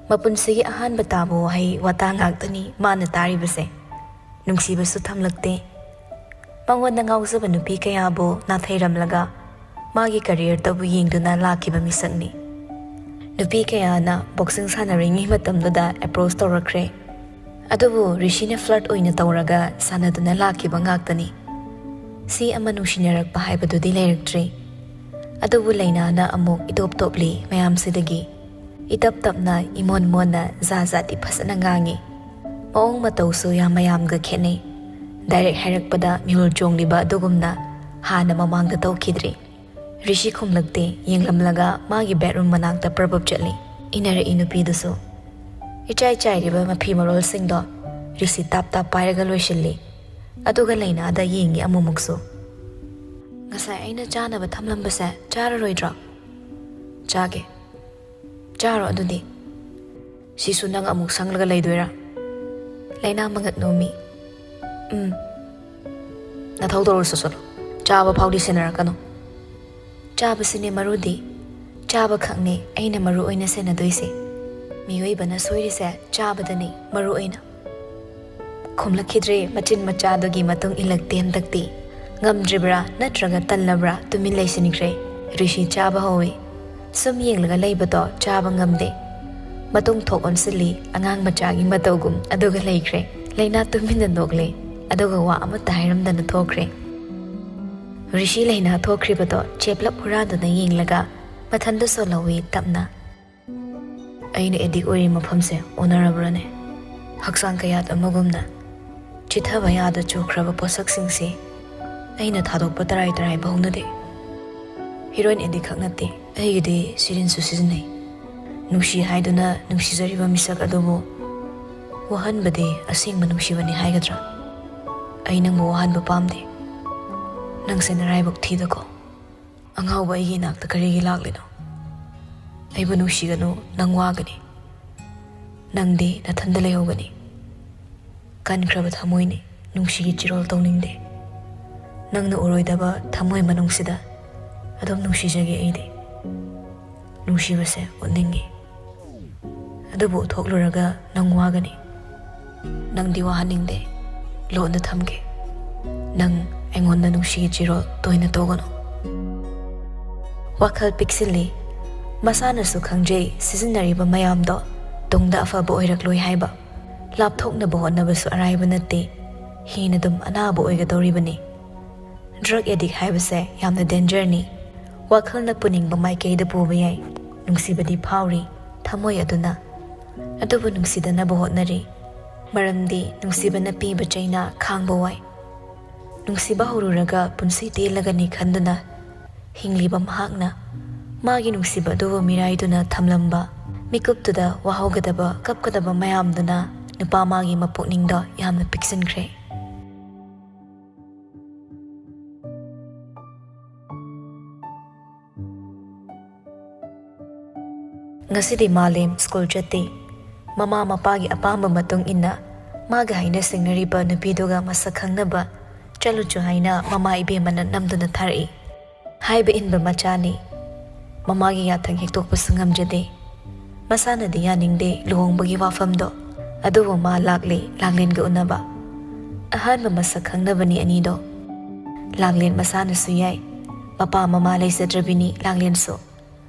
ꯃꯄꯨꯟꯁꯤꯒꯤ ꯑꯍꯥꯟꯕ ꯇꯥꯕ ꯋꯥꯍꯩ ꯋꯥꯇꯥ ꯉꯥꯛꯇꯅꯤ ꯃꯥꯅ ꯇꯥꯔꯤꯕꯁꯦ꯫ ꯅꯨꯡꯁꯤꯕꯁꯨ ꯊꯝꯂꯛꯇꯦ꯫ ꯃꯉꯣꯟꯗ ꯉꯥꯎꯖꯕ ꯅꯨꯄꯤ ꯀꯌꯥꯕꯨ ꯅꯥꯊꯩꯔꯝꯂꯒ ꯃꯥꯒꯤ ꯀꯔꯤꯌꯔꯇꯕꯨ ꯌꯦꯡꯗꯨꯅ ꯂꯥꯛꯈꯤꯕ ꯃꯤꯁꯛꯅꯤ꯫ ꯅꯨꯄꯤ ꯀꯌꯥꯅ ꯕꯣꯛꯁꯤꯡ ꯁꯥꯟꯅꯔꯤꯉꯩ ꯃꯇꯝꯗꯨꯗ ꯑꯦꯄ꯭ꯔꯣꯁ ꯇꯧꯔꯛꯈ꯭ꯔꯦ꯫ ꯑꯗꯨꯕꯨ ꯔꯤꯁꯤꯅ ꯐ꯭ꯂꯔꯠ ꯑꯣꯏꯅ ꯇꯧꯔꯒ ꯁꯥꯟꯅꯗꯨꯅ ꯂꯥꯛꯈꯤꯕ ꯉꯥꯛꯇꯅꯤ꯫ ꯁꯤ ꯑꯃ ꯅꯨꯡꯁꯤꯅꯔꯛꯄ ꯍꯥꯏꯕꯗꯨꯗꯤ ꯂꯩꯔꯛꯇ꯭ꯔꯤ꯫ ꯑꯗꯨꯕꯨ ꯂꯩꯅꯥꯅ ꯑꯃꯨꯛ ꯏꯇꯣꯞ ꯇꯣꯞꯂꯤ ꯃꯌꯥꯝꯁꯤꯗꯒꯤ꯫ ꯏꯇꯞ ꯇꯞꯅ, ꯏꯃꯣꯟ ꯃꯣꯟꯅ ꯖꯥꯠ ꯖꯥꯠꯇꯤ ꯐꯖꯅ ꯉꯥꯡꯉꯤ꯫ ꯃꯑꯣꯡ ꯃꯇꯧꯁꯨ ꯌꯥꯝ ꯃꯌꯥꯝꯒ ꯈꯦꯠꯅꯩ꯫ ꯗꯥꯏꯔꯦꯛ ꯍꯥꯏꯔꯛꯄꯗ ꯃꯤꯍꯨꯜ ꯆꯣꯡꯂꯤꯕ ꯑꯗꯨꯒꯨꯝꯅ ꯍꯥꯟꯅ ꯃꯃꯥꯡꯗ ꯇꯧꯈꯤꯗ꯭ꯔꯤ꯫ ꯔꯤꯁꯤ ꯈꯨꯝꯂꯛꯇꯦ, ꯌꯦꯡꯂꯝꯂꯒ ꯃꯥꯒꯤ ꯕꯦꯠꯔꯨꯝ ꯃꯅꯥꯛꯇ ꯄ꯭ꯔꯞ ꯄ꯭ꯔꯞ ꯆꯠꯂꯤ꯫ ꯏꯟꯅꯔꯛꯏ ꯅꯨꯄꯤꯗꯨꯁꯨ꯫ ꯏꯆꯥꯏ ꯆꯥꯏꯔꯤꯕ ꯃꯐꯤ ꯃꯔꯣꯜꯁꯤꯡꯗꯣ ꯔꯤꯁꯤ ꯇꯥꯞ ꯇꯥꯞ ꯄꯥꯏꯔꯒ ꯂꯣꯏꯁꯤꯜꯂꯤ꯫ ꯑꯗꯨꯒ ꯂꯩꯅꯥꯗ ꯌꯦꯡꯉꯤ ꯑꯃꯨꯛꯃꯨꯛꯁꯨ꯫ "ꯉꯁꯥꯏ ꯑꯩꯅ ꯆꯥꯅꯕ ꯊꯝꯂꯝꯕꯁꯦ ꯆꯥꯔꯔꯣꯏꯗ꯭ꯔꯣ?" "ꯆꯥꯒꯦ꯫" "ꯆꯥꯔꯣ ꯑꯗꯨꯗꯤ꯫" "ꯁꯤꯁꯨ ꯅꯪ ꯑꯃꯨꯛ ꯁꯪꯂꯒ ꯂꯩꯗꯣꯏꯔꯥ?" ꯂꯩꯅꯥ ꯃꯉꯛ ꯅꯣꯝꯃꯤ꯫ "ꯎꯝ꯫ ꯅꯊꯧ ꯇꯧꯔꯨ ꯆꯠꯂꯣ꯫ ꯆꯥꯕ ꯐꯥꯎꯗꯤ ꯁꯦꯟꯅꯔꯛꯀꯅꯨ꯫" "ꯆꯥꯕꯁꯤꯅꯦ ꯃꯔꯨꯗꯤ꯫ ꯆꯥꯕ ꯈꯛꯅꯦ ꯑꯩꯅ ꯃꯔꯨ ꯑꯣꯏꯅ ꯁꯦꯟꯅꯗꯣꯏꯁꯦ꯫ ꯃꯤꯑꯣꯏꯕꯅ ꯁꯣꯏꯔꯤꯁꯦ ꯆꯥꯕꯗꯅꯤ ꯃꯔꯨ ꯑꯣꯏꯅ꯫ ꯈꯨꯝꯂꯛꯈꯤꯗ꯭ꯔꯦ ꯃꯆꯤꯟ ꯃꯆꯥꯗꯨꯒꯤ ꯃꯇꯨꯡ ꯏꯜꯂꯛꯇꯦ ꯍꯟꯗꯛꯇꯤ꯫ ꯉꯝꯗ꯭ꯔꯤꯕ꯭ꯔꯥ ꯅꯠꯇ꯭ꯔꯒ ꯇꯜꯂꯕ꯭ꯔꯥ ꯇꯨꯃꯤꯟ ꯂꯩꯁꯤꯟꯈ꯭ꯔꯦ꯫ ꯔꯤꯁꯤ ꯆꯥꯕ ꯍꯧꯋꯤ꯫ ꯁꯨꯝ ꯌꯦꯡꯂꯒ ꯂꯩꯕꯗꯣ ꯆꯥꯕ ꯉꯝꯗꯦ꯫ ꯃꯇꯨꯡ ꯊꯣꯛ ꯑꯣꯟꯁꯤꯜꯂꯤ, ꯑꯉꯥꯡ ꯃꯆꯥꯒꯤ ꯃꯇꯧꯒꯨꯝ ꯑꯗꯨꯒ ꯂꯩꯈ꯭ꯔꯦ꯫ ꯂꯩꯅꯥ ꯇꯨꯃꯤꯟꯅ ꯅꯣꯛꯂꯦ, ꯑꯗꯨꯒ ꯋꯥ ꯑꯃꯠꯇ ꯍꯥꯏꯔꯝꯗꯅ ꯊꯣꯛꯈ꯭ꯔꯦ꯫ ꯔꯤꯁꯤ ꯂꯩꯅꯥ ꯊꯣꯛꯈ꯭ꯔꯤꯕꯗꯣ ꯆꯦꯞꯂꯞ ꯍꯨꯔꯥꯟꯗꯨꯅ ꯌꯦꯡꯂꯒ ꯃꯊꯟꯗ ꯁꯣꯜꯍꯧꯋꯤ ꯇꯞꯅ꯫ ꯑꯩꯅ ꯑꯦꯗꯤꯛ ꯑꯣꯏꯔꯤ ꯃꯐꯝꯁꯦ ꯑꯣꯟꯅꯔꯕ꯭ꯔꯅꯦ? ꯍꯛꯆꯥꯡ ꯀꯌꯥꯠ ꯑꯃꯒꯨꯝꯅ ꯆꯤꯊꯕ ꯌꯥꯗ ꯆꯨꯈ꯭ꯔꯕ ꯄꯣꯠꯁꯛꯁꯤꯡꯁꯤ ꯑꯩꯅ ꯊꯥꯗꯣꯛꯄ ꯇꯔꯥꯏ ꯇꯔꯥꯏꯕ ꯍꯧꯅꯗꯦ꯫ ꯍꯤꯔꯣꯏꯟ ꯑꯦꯗꯤꯛ ꯈꯛ ꯅꯠꯇꯦ, ꯑꯩꯒꯤꯗꯤ ꯁꯤꯔꯤꯟꯁꯨ ꯁꯤꯖꯤꯟꯅꯩ꯫ ꯅꯨꯡꯁꯤ ꯍꯥꯏꯗꯨꯅ ꯅꯨꯡꯁꯤꯖꯔꯤꯕ ꯃꯤꯁꯛ ꯑꯗꯨꯕꯨ ꯋꯥꯍꯟꯕꯗꯤ ꯑꯁꯦꯡꯕ ꯅꯨꯡꯁꯤꯕꯅꯤ ꯍꯥꯏꯒꯗ꯭ꯔꯥ? ꯑꯩ ꯅꯪꯕꯨ ꯋꯥꯍꯟꯕ ꯄꯥꯝꯗꯦ꯫ ꯅꯪꯁꯦ ꯅꯔꯥꯏꯕꯛ ꯊꯤꯗꯀꯣ꯫ ꯑꯉꯥꯎꯕ ꯑꯩꯒꯤ ꯏꯅꯥꯛꯇ ꯀꯔꯤꯒꯤ ꯂꯥꯛꯂꯤꯅꯣ? ꯑꯩꯕꯨ ꯅꯨꯡꯁꯤꯒꯅꯨ, ꯅꯪ ꯋꯥꯒꯅꯤ꯫ ꯅꯪꯗꯤ ꯅꯊꯟꯗ ꯂꯩꯍꯧꯒꯅꯤ꯫ ꯀꯟꯈ꯭ꯔꯕ ꯊꯃꯣꯏꯅꯤ, ꯅꯨꯡꯁꯤꯒꯤ ꯆꯤꯔꯣꯜ ꯇꯧꯅꯤꯡꯗꯦ꯫ ꯅꯪꯅ ꯎꯔꯣꯏꯗꯕ ꯊꯃꯣꯏ ꯃꯅꯨꯡꯁꯤꯗ ꯑꯗꯨꯝ ꯅꯨꯡꯁꯤꯖꯒꯦ ꯑꯩꯗꯤ꯫ ꯅꯨꯡꯁꯤꯕꯁꯦ ꯎꯠꯅꯤꯡꯉꯤ꯫ ꯑꯗꯨꯕꯨ ꯎꯠꯊꯣꯛꯂꯨꯔꯒ ꯅꯪ ꯋꯥꯒꯅꯤ꯫ ꯅꯪꯗꯤ ꯋꯥꯍꯟꯅꯤꯡꯗꯦ꯫ ꯂꯣꯟꯅ ꯊꯝꯒꯦ꯫ ꯅꯪ ꯑꯩꯉꯣꯟꯗ ꯅꯨꯡꯁꯤꯒꯤ ꯆꯤꯔꯣꯜ ꯇꯣꯏꯅ ꯇꯧꯒꯅꯨ꯫ ꯋꯥꯈꯜ ꯄꯤꯛꯁꯤꯜꯂꯤ꯫ ꯃꯁꯥꯅꯁꯨ ꯈꯪꯖꯩ ꯁꯤꯖꯤꯟꯅꯔꯤꯕ ꯃꯌꯥꯝꯗꯣ ꯇꯨꯡꯗ ꯑꯐꯕ ꯑꯣꯏꯔꯛꯂꯣꯏ ꯍꯥꯏꯕ꯫ ꯂꯥꯞꯊꯣꯛꯅꯕ ꯍꯣꯠꯅꯕꯁꯨ ꯑꯔꯥꯏꯕ ꯅꯠꯇꯦ꯫ ꯍꯦꯟꯅ ꯑꯗꯨꯝ ꯑꯅꯥꯕ ꯑꯣꯏꯒꯗꯧꯔꯤꯕꯅꯤ꯫ ꯗ꯭ꯔꯒ ꯑꯦꯗꯤꯛ ꯍꯥꯏꯕꯁꯦ ꯌꯥꯝꯅ ꯗꯦꯟꯖꯔꯅꯤ꯫ ꯋꯥꯈꯜꯅ ꯄꯨꯅꯤꯡꯕ ꯃꯥꯏꯀꯩꯗ ꯄꯨꯕ ꯌꯥꯏ꯫ ꯅꯨꯡꯁꯤꯕꯗꯤ ꯐꯥꯎꯔꯤ, ꯊꯃꯣꯏ ꯑꯗꯨꯅ꯫ ꯑꯗꯨꯕꯨ ꯅꯨꯡꯁꯤꯗꯅꯕ ꯍꯣꯠꯅꯔꯤ꯫ ꯃꯔꯝꯗꯤ ꯅꯨꯡꯁꯤꯕꯅ ꯄꯤꯕ ꯆꯩꯅ ꯈꯥꯡꯕ ꯋꯥꯏ꯫ ꯅꯨꯡꯁꯤꯕ ꯍꯧꯔꯨꯔꯒ ꯄꯨꯟꯁꯤ ꯇꯦꯜꯂꯒꯅꯤ ꯈꯟꯗꯨꯅ ꯍꯤꯡꯂꯤꯕ ꯃꯍꯥꯛꯅ ꯃꯥꯒꯤ ꯅꯨꯡꯁꯤꯕ ꯑꯗꯨꯕꯨ ꯃꯤꯔꯥꯏꯗꯨꯅ ꯊꯝꯂꯝꯕ ꯃꯤꯀꯨꯞꯇꯨꯗ ꯋꯥꯍꯧꯒꯗꯕ, ꯀꯞꯀꯗꯕ ꯃꯌꯥꯝꯗꯨꯅ ꯅꯨꯄꯥ ꯃꯥꯒꯤ ꯃꯄꯨꯛꯅꯤꯡꯗ ꯌꯥꯝꯅ ꯄꯤꯛꯁꯤꯟꯈ꯭ꯔꯦ꯫ ꯉꯁꯤꯗꯤ ꯃꯥꯂꯦꯝ ꯁ꯭ꯀꯨꯜ ꯆꯠꯇꯦ꯫ ꯃꯃꯥ ꯃꯄꯥꯒꯤ ꯑꯄꯥꯝꯕ ꯃꯇꯨꯡ ꯏꯟꯅ ꯃꯥꯒ ꯍꯥꯏꯅ ꯁꯤꯡꯅꯔꯤꯕ ꯅꯨꯄꯤꯗꯨꯒ ꯃꯁꯛ ꯈꯪꯅꯕ ꯆꯠꯂꯨꯆꯣ ꯍꯥꯏꯅ ꯃꯃꯥ ꯏꯕꯦꯝꯃꯅ ꯅꯝꯗꯨꯅ ꯊꯥꯔꯛꯏ꯫ ꯍꯥꯏꯕ ꯏꯟꯕ ꯃꯆꯥꯅꯤ꯫ ꯃꯃꯥꯒꯤ ꯌꯥꯊꯪ ꯍꯦꯛꯇꯣꯛꯄꯁꯨ ꯉꯝꯖꯗꯦ꯫ ꯃꯁꯥꯅꯗꯤ ꯌꯥꯅꯤꯡꯗꯦ ꯂꯨꯍꯣꯡꯕꯒꯤ ꯋꯥꯐꯝꯗꯣ꯫ ꯑꯗꯨꯕꯨ ꯃꯥ ꯂꯥꯛꯂꯦ ꯂꯥꯡꯂꯦꯟꯒ ꯎꯅꯕ꯫ ꯑꯍꯥꯟꯕ ꯃꯁꯛ ꯈꯪꯅꯕꯅꯤ ꯑꯅꯤꯗꯣ꯫ ꯂꯥꯡꯂꯦꯟ ꯃꯁꯥꯅꯁꯨ ꯌꯥꯏ, ꯃꯄꯥ ꯃꯃꯥ ꯂꯩꯖꯗ꯭ꯔꯕꯤꯅꯤ ꯂꯥꯡꯂꯦꯟꯁꯨ꯫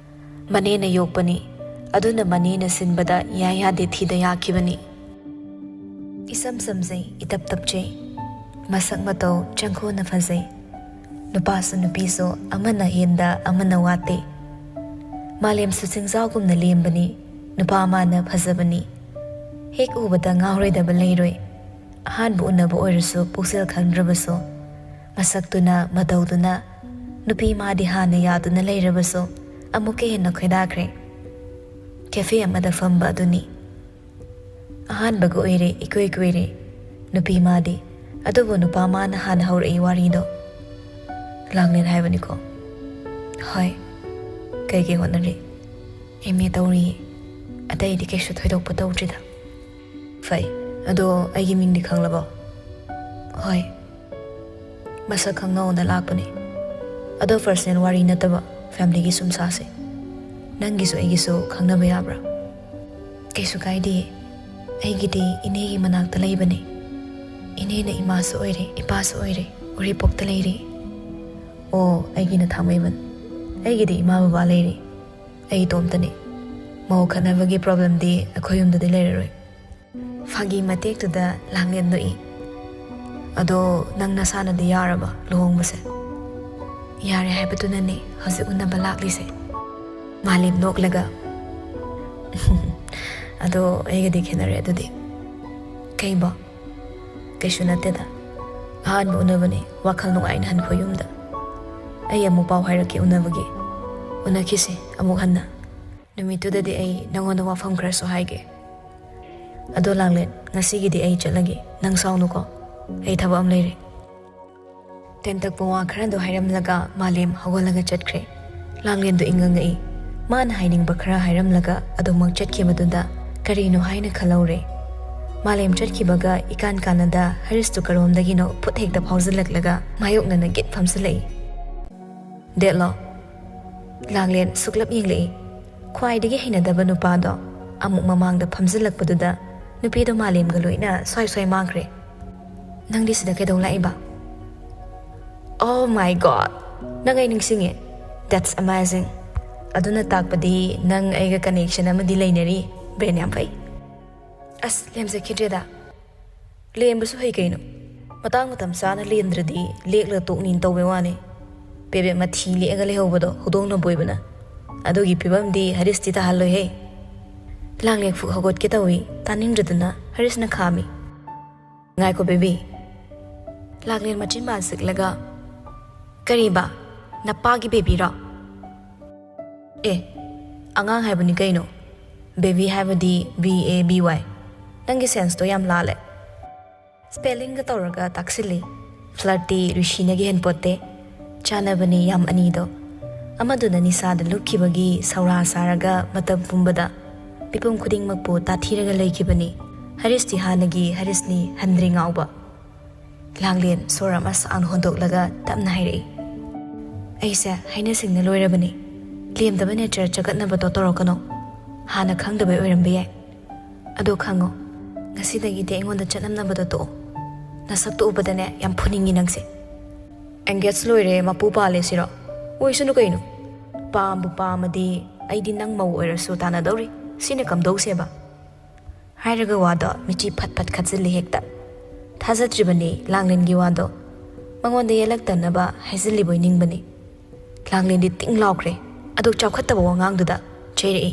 ꯃꯅꯦꯅ ꯌꯣꯛꯄꯅꯤ, ꯑꯗꯨꯅ ꯃꯅꯦꯅ ꯁꯤꯟꯕꯗ ꯌꯥ ꯌꯥꯗꯦ ꯊꯤꯗ ꯌꯥꯈꯤꯕꯅꯤ꯫ ꯏꯁꯝ ꯁꯝꯖꯩ, ꯏꯇꯞ ꯇꯞꯆꯩ꯫ ꯃꯁꯛ ꯃꯇꯧ ꯆꯪꯈꯣꯟꯅ ꯐꯖꯩ꯫ ꯅꯨꯄꯥꯁꯨ ꯅꯨꯄꯤꯁꯨ ꯑꯃꯅ ꯍꯦꯟꯗ ꯑꯃꯅ ꯋꯥꯠꯇꯦ꯫ ꯃꯥꯂꯦꯝꯁꯨ ꯆꯤꯡꯖꯥꯎꯒꯨꯝꯅ ꯂꯦꯝꯕꯅꯤ꯫ ꯅꯨꯄꯥ ꯑꯃꯅ ꯐꯖꯕꯅꯤ꯫ ꯍꯦꯛ ꯎꯕꯗ ꯉꯥꯎꯔꯣꯏꯗꯕ ꯂꯩꯔꯣꯏ꯫ ꯑꯍꯥꯟꯕ ꯎꯅꯕ ꯑꯣꯏꯔꯁꯨ ꯄꯨꯛꯆꯦꯜ ꯈꯪꯗ꯭ꯔꯕꯁꯨ, ꯃꯁꯛꯇꯨꯅ ꯃꯇꯧꯗꯨꯅ ꯅꯨꯄꯤ ꯃꯥꯗꯤ ꯍꯥꯟꯅ ꯌꯥꯗꯨꯅ ꯂꯩꯔꯕꯁꯨ ꯑꯃꯨꯛꯀ ꯍꯦꯟꯅ ꯈꯣꯏꯗꯥꯈ꯭ꯔꯦ꯫ ꯀꯦꯐꯦ ꯑꯃꯗ ꯐꯝꯕ ꯑꯗꯨꯅꯤ꯫ ꯑꯍꯥꯟꯕꯒ ꯑꯣꯏꯔꯦ, ꯏꯀꯨꯏ ꯀꯨꯏꯔꯦ꯫ ꯅꯨꯄꯤ ꯃꯥꯗꯤ, ꯑꯗꯨꯕꯨ ꯅꯨꯄꯥ ꯃꯥꯅ ꯍꯥꯟꯅ ꯍꯧꯔꯛꯏ ꯋꯥꯔꯤꯗꯣ꯫ ꯂꯥꯡꯂꯦꯟ ꯍꯥꯏꯕꯅꯤꯀꯣ꯫ ꯍꯣꯏ꯫ ꯀꯩꯀꯩ ꯍꯣꯠꯅꯔꯤ? ꯑꯦꯝ ꯑꯦ ꯇꯧꯔꯤꯌꯦ꯫ ꯑꯇꯩꯗꯤ ꯀꯩꯁꯨ ꯊꯣꯏꯗꯣꯛꯄ ꯇꯧꯗ꯭ꯔꯤꯗ꯫ ꯐꯩ꯫ ꯑꯗꯣ ꯑꯩꯒꯤ ꯃꯤꯡꯗꯤ ꯈꯪꯂꯕꯣ? ꯍꯣꯏ꯫ ꯃꯁꯛ ꯈꯪꯅꯧꯅ ꯂꯥꯛꯄꯅꯦ꯫ ꯑꯗꯣ ꯄꯔꯁꯅꯦꯜ ꯋꯥꯔꯤ ꯅꯠꯇꯕ, ꯐꯦꯃꯤꯂꯤꯒꯤ ꯁꯨꯝ ꯁꯥꯁꯦ꯫ ꯅꯪꯒꯤꯁꯨ ꯑꯩꯒꯤꯁꯨ ꯈꯪꯅꯕ ꯌꯥꯕ꯭ꯔꯥ? ꯀꯩꯁꯨ ꯀꯥꯏꯗꯤꯌꯦ꯫ ꯑꯩꯒꯤꯗꯤ ꯏꯅꯦꯒꯤ ꯃꯅꯥꯛꯇ ꯂꯩꯕꯅꯦ꯫ ꯏꯅꯦꯅ ꯏꯃꯥꯁꯨ ꯑꯣꯏꯔꯦ, ꯏꯄꯥꯁꯨ ꯑꯣꯏꯔꯦ, ꯎꯔꯤꯄꯣꯛꯇ ꯂꯩꯔꯤ꯫ ꯑꯣ, ꯑꯩꯒꯤꯅ ꯊꯥꯡꯃꯩꯕꯟ꯫ ꯑꯩꯒꯤꯗꯤ ꯏꯃꯥ ꯕꯕꯥ ꯂꯩꯔꯤ꯫ ꯑꯩ ꯏꯇꯣꯝꯇꯅꯤ꯫ ꯃꯧ ꯈꯠꯅꯕꯒꯤ ꯄ꯭ꯔꯣꯕ꯭ꯂꯦꯝꯗꯤ ꯑꯩꯈꯣꯏ ꯌꯨꯝꯗꯗꯤ ꯂꯩꯔꯔꯣꯏ꯫ ꯐꯥꯒꯤ ꯃꯇꯦꯛꯇꯨꯗ ꯂꯥꯡꯂꯦꯟ ꯅꯣꯛꯏ꯫ ꯑꯗꯣ ꯅꯪ ꯅꯁꯥꯅꯗꯤ ꯌꯥꯔꯕ ꯂꯨꯍꯣꯡꯕꯁꯦ? ꯌꯥꯔꯦ ꯍꯥꯏꯕꯗꯨꯅꯅꯦ ꯍꯧꯖꯤꯛ ꯎꯅꯕ ꯂꯥꯛꯂꯤꯁꯦ꯫ ꯃꯥꯂꯦꯝ ꯅꯣꯛꯂꯒ, ꯑꯗꯣ ꯑꯩꯒꯗꯤ ꯈꯦꯠꯅꯔꯦ ꯑꯗꯨꯗꯤ꯫ ꯀꯩꯕꯣ? ꯀꯩꯁꯨ ꯅꯠꯇꯦꯗ꯫ ꯑꯍꯥꯟꯕ ꯎꯅꯕꯅꯦ, ꯋꯥꯈꯜ ꯅꯨꯡꯉꯥꯏꯅ ꯍꯟꯈꯣ ꯌꯨꯝꯗ꯫ ꯑꯩ ꯑꯃꯨꯛ ꯄꯥꯎ ꯍꯥꯏꯔꯛꯀꯦ ꯎꯅꯕꯒꯤ꯫ ꯎꯅꯈꯤꯁꯦ ꯑꯃꯨꯛ ꯍꯟꯅ꯫ ꯅꯨꯃꯤꯠꯇꯨꯗꯗꯤ ꯑꯩ ꯅꯉꯣꯟꯗ ꯋꯥꯐꯝ ꯈꯔꯁꯨ ꯍꯥꯏꯒꯦ꯫ ꯑꯗꯣ ꯂꯥꯡꯂꯦꯟ, ꯉꯁꯤꯒꯤꯗꯤ ꯑꯩ ꯆꯠꯂꯒꯦ, ꯅꯪ ꯁꯥꯎꯅꯨꯀꯣ, ꯑꯩ ꯊꯕꯛ ꯑꯃ ꯂꯩꯔꯦ꯫ ꯇꯦꯟꯇꯛꯄ ꯋꯥ ꯈꯔꯗꯣ ꯍꯥꯏꯔꯝꯂꯒ ꯃꯥꯂꯦꯝ ꯍꯧꯒꯠꯂꯒ ꯆꯠꯈ꯭ꯔꯦ꯫ ꯂꯥꯡꯂꯦꯟꯗꯣ ꯏꯪꯉꯪꯉꯛꯏ꯫ ꯃꯥꯅ ꯍꯥꯏꯅꯤꯡꯕ ꯈꯔ ꯍꯥꯏꯔꯝꯂꯒ ꯑꯗꯨꯃꯛ ꯆꯠꯈꯤꯕꯗꯨꯗ ꯀꯔꯤꯅꯣ ꯍꯥꯏꯅ ꯈꯜꯍꯧꯔꯦ꯫ ꯃꯥꯂꯦꯝ ꯆꯠꯈꯤꯕꯒ ꯏꯀꯥꯟ ꯀꯥꯟꯅꯗ ꯍꯔꯤꯁꯇꯨ ꯀꯔꯣꯝꯗꯒꯤꯅꯣ ꯐꯨꯠ ꯍꯦꯛꯇ ꯐꯥꯎꯖꯤꯜꯂꯛꯂꯒ ꯃꯥꯌꯣꯛꯅꯅ ꯒꯤꯠ ꯐꯝꯖꯤꯜꯂꯛꯏ꯫ ꯗꯦꯠꯂꯣ? ꯂꯥꯡꯂꯦꯟ ꯁꯨꯛꯂꯞ ꯌꯦꯡꯂꯛꯏ꯫ ꯈ꯭ꯋꯥꯏꯗꯒꯤ ꯍꯩꯅꯗꯕ ꯅꯨꯄꯥꯗꯣ ꯑꯃꯨꯛ ꯃꯃꯥꯡꯗ ꯐꯝꯖꯤꯜꯂꯛꯄꯗꯨꯗ ꯅꯨꯄꯤꯗꯣ ꯃꯥꯂꯦꯝꯒ ꯂꯣꯏꯅ ꯁ꯭ꯋꯥꯏ ꯁ꯭ꯋꯥꯏ ꯃꯥꯡꯈ꯭ꯔꯦ꯫ "ꯅꯪꯗꯤ ꯁꯤꯗ ꯀꯩꯗꯧ ꯂꯥꯛꯏꯕ?" "Oh my God, ꯅꯪ ꯑꯩ ꯅꯤꯡꯁꯤꯡꯉꯦ꯫ That's amazing꯫ ꯑꯗꯨꯅ ꯇꯥꯛꯄꯗꯤ ꯅꯪ ꯑꯩꯒ connection ꯑꯃꯗꯤ ꯂꯩꯅꯔꯤ꯫ Brain ꯌꯥꯝ ꯐꯩ꯫" "ꯑꯁ, ꯂꯦꯝꯖꯈꯤꯗ꯭ꯔꯦꯗ꯫" "ꯂꯦꯝꯕꯁꯨ ꯍꯩ ꯀꯩꯅꯣ꯫ ꯃꯇꯥꯡ ꯃꯇꯝ ꯆꯥꯅ ꯂꯦꯝꯗ꯭ꯔꯗꯤ ꯂꯦꯛꯂ ꯇꯣꯛꯅꯤꯅ ꯇꯧꯕꯩ ꯋꯥꯅꯤ꯫ ꯄꯦꯕꯦꯠ ꯃꯊꯤ ꯂꯦꯛꯑꯒ ꯂꯩꯍꯧꯕꯗꯣ ꯍꯧꯗꯣꯡꯅ ꯕꯣꯏꯕꯅ꯫ ꯑꯗꯨꯒꯤ ꯐꯤꯕꯝꯗꯤ ꯍꯔꯤꯁꯇꯤ ꯇꯥꯍꯜꯂꯣꯏꯍꯦ꯫" ꯂꯥꯡꯂꯦꯟ ꯐꯨꯛ ꯍꯧꯒꯠꯀꯦ ꯇꯧꯏ, ꯇꯥꯅꯤꯡꯗ꯭ꯔꯗꯅ ꯍꯔꯤꯁꯅ ꯈꯥꯝꯃꯤ꯫ "ꯉꯥꯏꯈꯣ ꯕꯦꯕꯤ꯫" ꯂꯥꯡꯂꯦꯟ ꯃꯆꯤꯟ ꯕꯥꯟ ꯁꯤꯛꯂꯒ, "ꯀꯔꯤꯕ? ꯅꯄꯥꯒꯤ ꯕꯦꯕꯤꯔꯣ?" "ꯑꯦ, ꯑꯉꯥꯡ ꯍꯥꯏꯕꯅꯤ ꯀꯩꯅꯣ꯫ ꯕꯦꯕꯤ ꯍꯥꯏꯕꯗꯤ B A B Y꯫ ꯅꯪꯒꯤ ꯁꯦꯟꯁꯇꯣ ꯌꯥꯝ ꯂꯥꯜꯂꯦ꯫" ꯁ꯭ꯄꯦꯂꯤꯡꯒ ꯇꯧꯔꯒ ꯇꯥꯛꯁꯤꯜꯂꯤ꯫ ꯐ꯭ꯂꯔꯠꯇꯤ ꯔꯤꯁꯤꯅꯒ ꯍꯦꯟꯄꯣꯠꯇꯦ꯫ ꯆꯥꯅꯕꯅꯤ ꯌꯥꯝ ꯑꯅꯤꯗꯣ꯫ ꯑꯃꯗꯨꯅ ꯅꯤꯁꯥꯗ ꯂꯨꯞꯈꯤꯕꯒꯤ ꯁꯧꯔꯥ ꯁꯥꯔꯒ ꯃꯇꯝ ꯄꯨꯝꯕꯗ ꯃꯤꯄꯨꯝ ꯈꯨꯗꯤꯡꯃꯛꯄꯨ ꯇꯥꯊꯤꯔꯒ ꯂꯩꯈꯤꯕꯅꯤ꯫ ꯍꯔꯤꯁꯇꯤ ꯍꯥꯟꯅꯒꯤ ꯍꯔꯤꯁꯅꯤ ꯍꯟꯗ꯭ꯔꯤ ꯉꯥꯎꯕ꯫ ꯂꯥꯡꯂꯦꯟ ꯁꯣꯔ ꯑꯃ ꯁꯥꯡꯅ ꯍꯣꯟꯗꯣꯛꯂꯒ ꯇꯞꯅ ꯍꯥꯏꯔꯛꯏ, "ꯑꯩꯁꯦ ꯍꯥꯏꯅ ꯁꯤꯡꯅ ꯂꯣꯏꯔꯕꯅꯤ꯫ ꯂꯦꯝꯗꯕ ꯅꯦꯆꯔ ꯆꯒꯠꯅꯕꯗꯣ ꯇꯧꯔꯛꯀꯅꯣ꯫ ꯍꯥꯟꯅ ꯈꯪꯗꯕꯩ ꯑꯣꯏꯔꯝꯕ ꯌꯥꯏ꯫ ꯑꯗꯣ ꯈꯪꯉꯣ, ꯉꯁꯤꯗꯒꯤꯗꯤ ꯑꯩꯉꯣꯟꯗ ꯆꯠꯅꯝꯅꯕꯗꯣ ꯇꯣꯛꯑꯣ꯫ ꯅꯁꯛꯇꯣ ꯎꯕꯗꯅꯦ ꯌꯥꯝ ꯐꯨꯅꯤꯡꯉꯤ ꯅꯪꯁꯦ꯫" "ꯑꯦꯡꯒꯦꯖ ꯂꯣꯏꯔꯦ, ꯃꯄꯨ ꯄꯥꯜꯂꯦ ꯁꯤꯔꯣ?" "ꯑꯣꯏꯁꯅꯨ ꯀꯩꯅꯣ꯫ ꯄꯥꯝꯕꯨ ꯄꯥꯝꯃꯗꯤ ꯑꯩꯗꯤ ꯅꯪ ꯃꯧ ꯑꯣꯏꯔꯁꯨ ꯇꯥꯟꯅꯗꯧꯔꯤ꯫ ꯁꯤꯅ ꯀꯝꯗꯧꯁꯦꯕ?" ꯍꯥꯏꯔꯒ ꯋꯥꯗꯣ ꯃꯤꯆꯤ ꯐꯠ ꯐꯠ ꯈꯠꯆꯤꯜꯂꯤ ꯍꯦꯛꯇ꯫ ꯊꯥꯖꯗ꯭ꯔꯤꯕꯅꯤ ꯂꯥꯡꯂꯦꯟꯒꯤ ꯋꯥꯗꯣ꯫ ꯃꯉꯣꯟꯗ ꯌꯦꯜꯂꯛꯇꯅꯕ ꯍꯥꯏꯖꯤꯜꯂꯤꯕꯣꯏ ꯅꯤꯡꯕꯅꯤ꯫ ꯂꯥꯡꯂꯦꯟꯗꯤ ꯇꯤꯡ ꯂꯥꯎꯈ꯭ꯔꯦ꯫ ꯑꯗꯨ ꯆꯥꯎꯈꯠꯇꯕ ꯋꯥꯉꯥꯡꯗꯨꯗ ꯆꯩꯔꯛꯏ,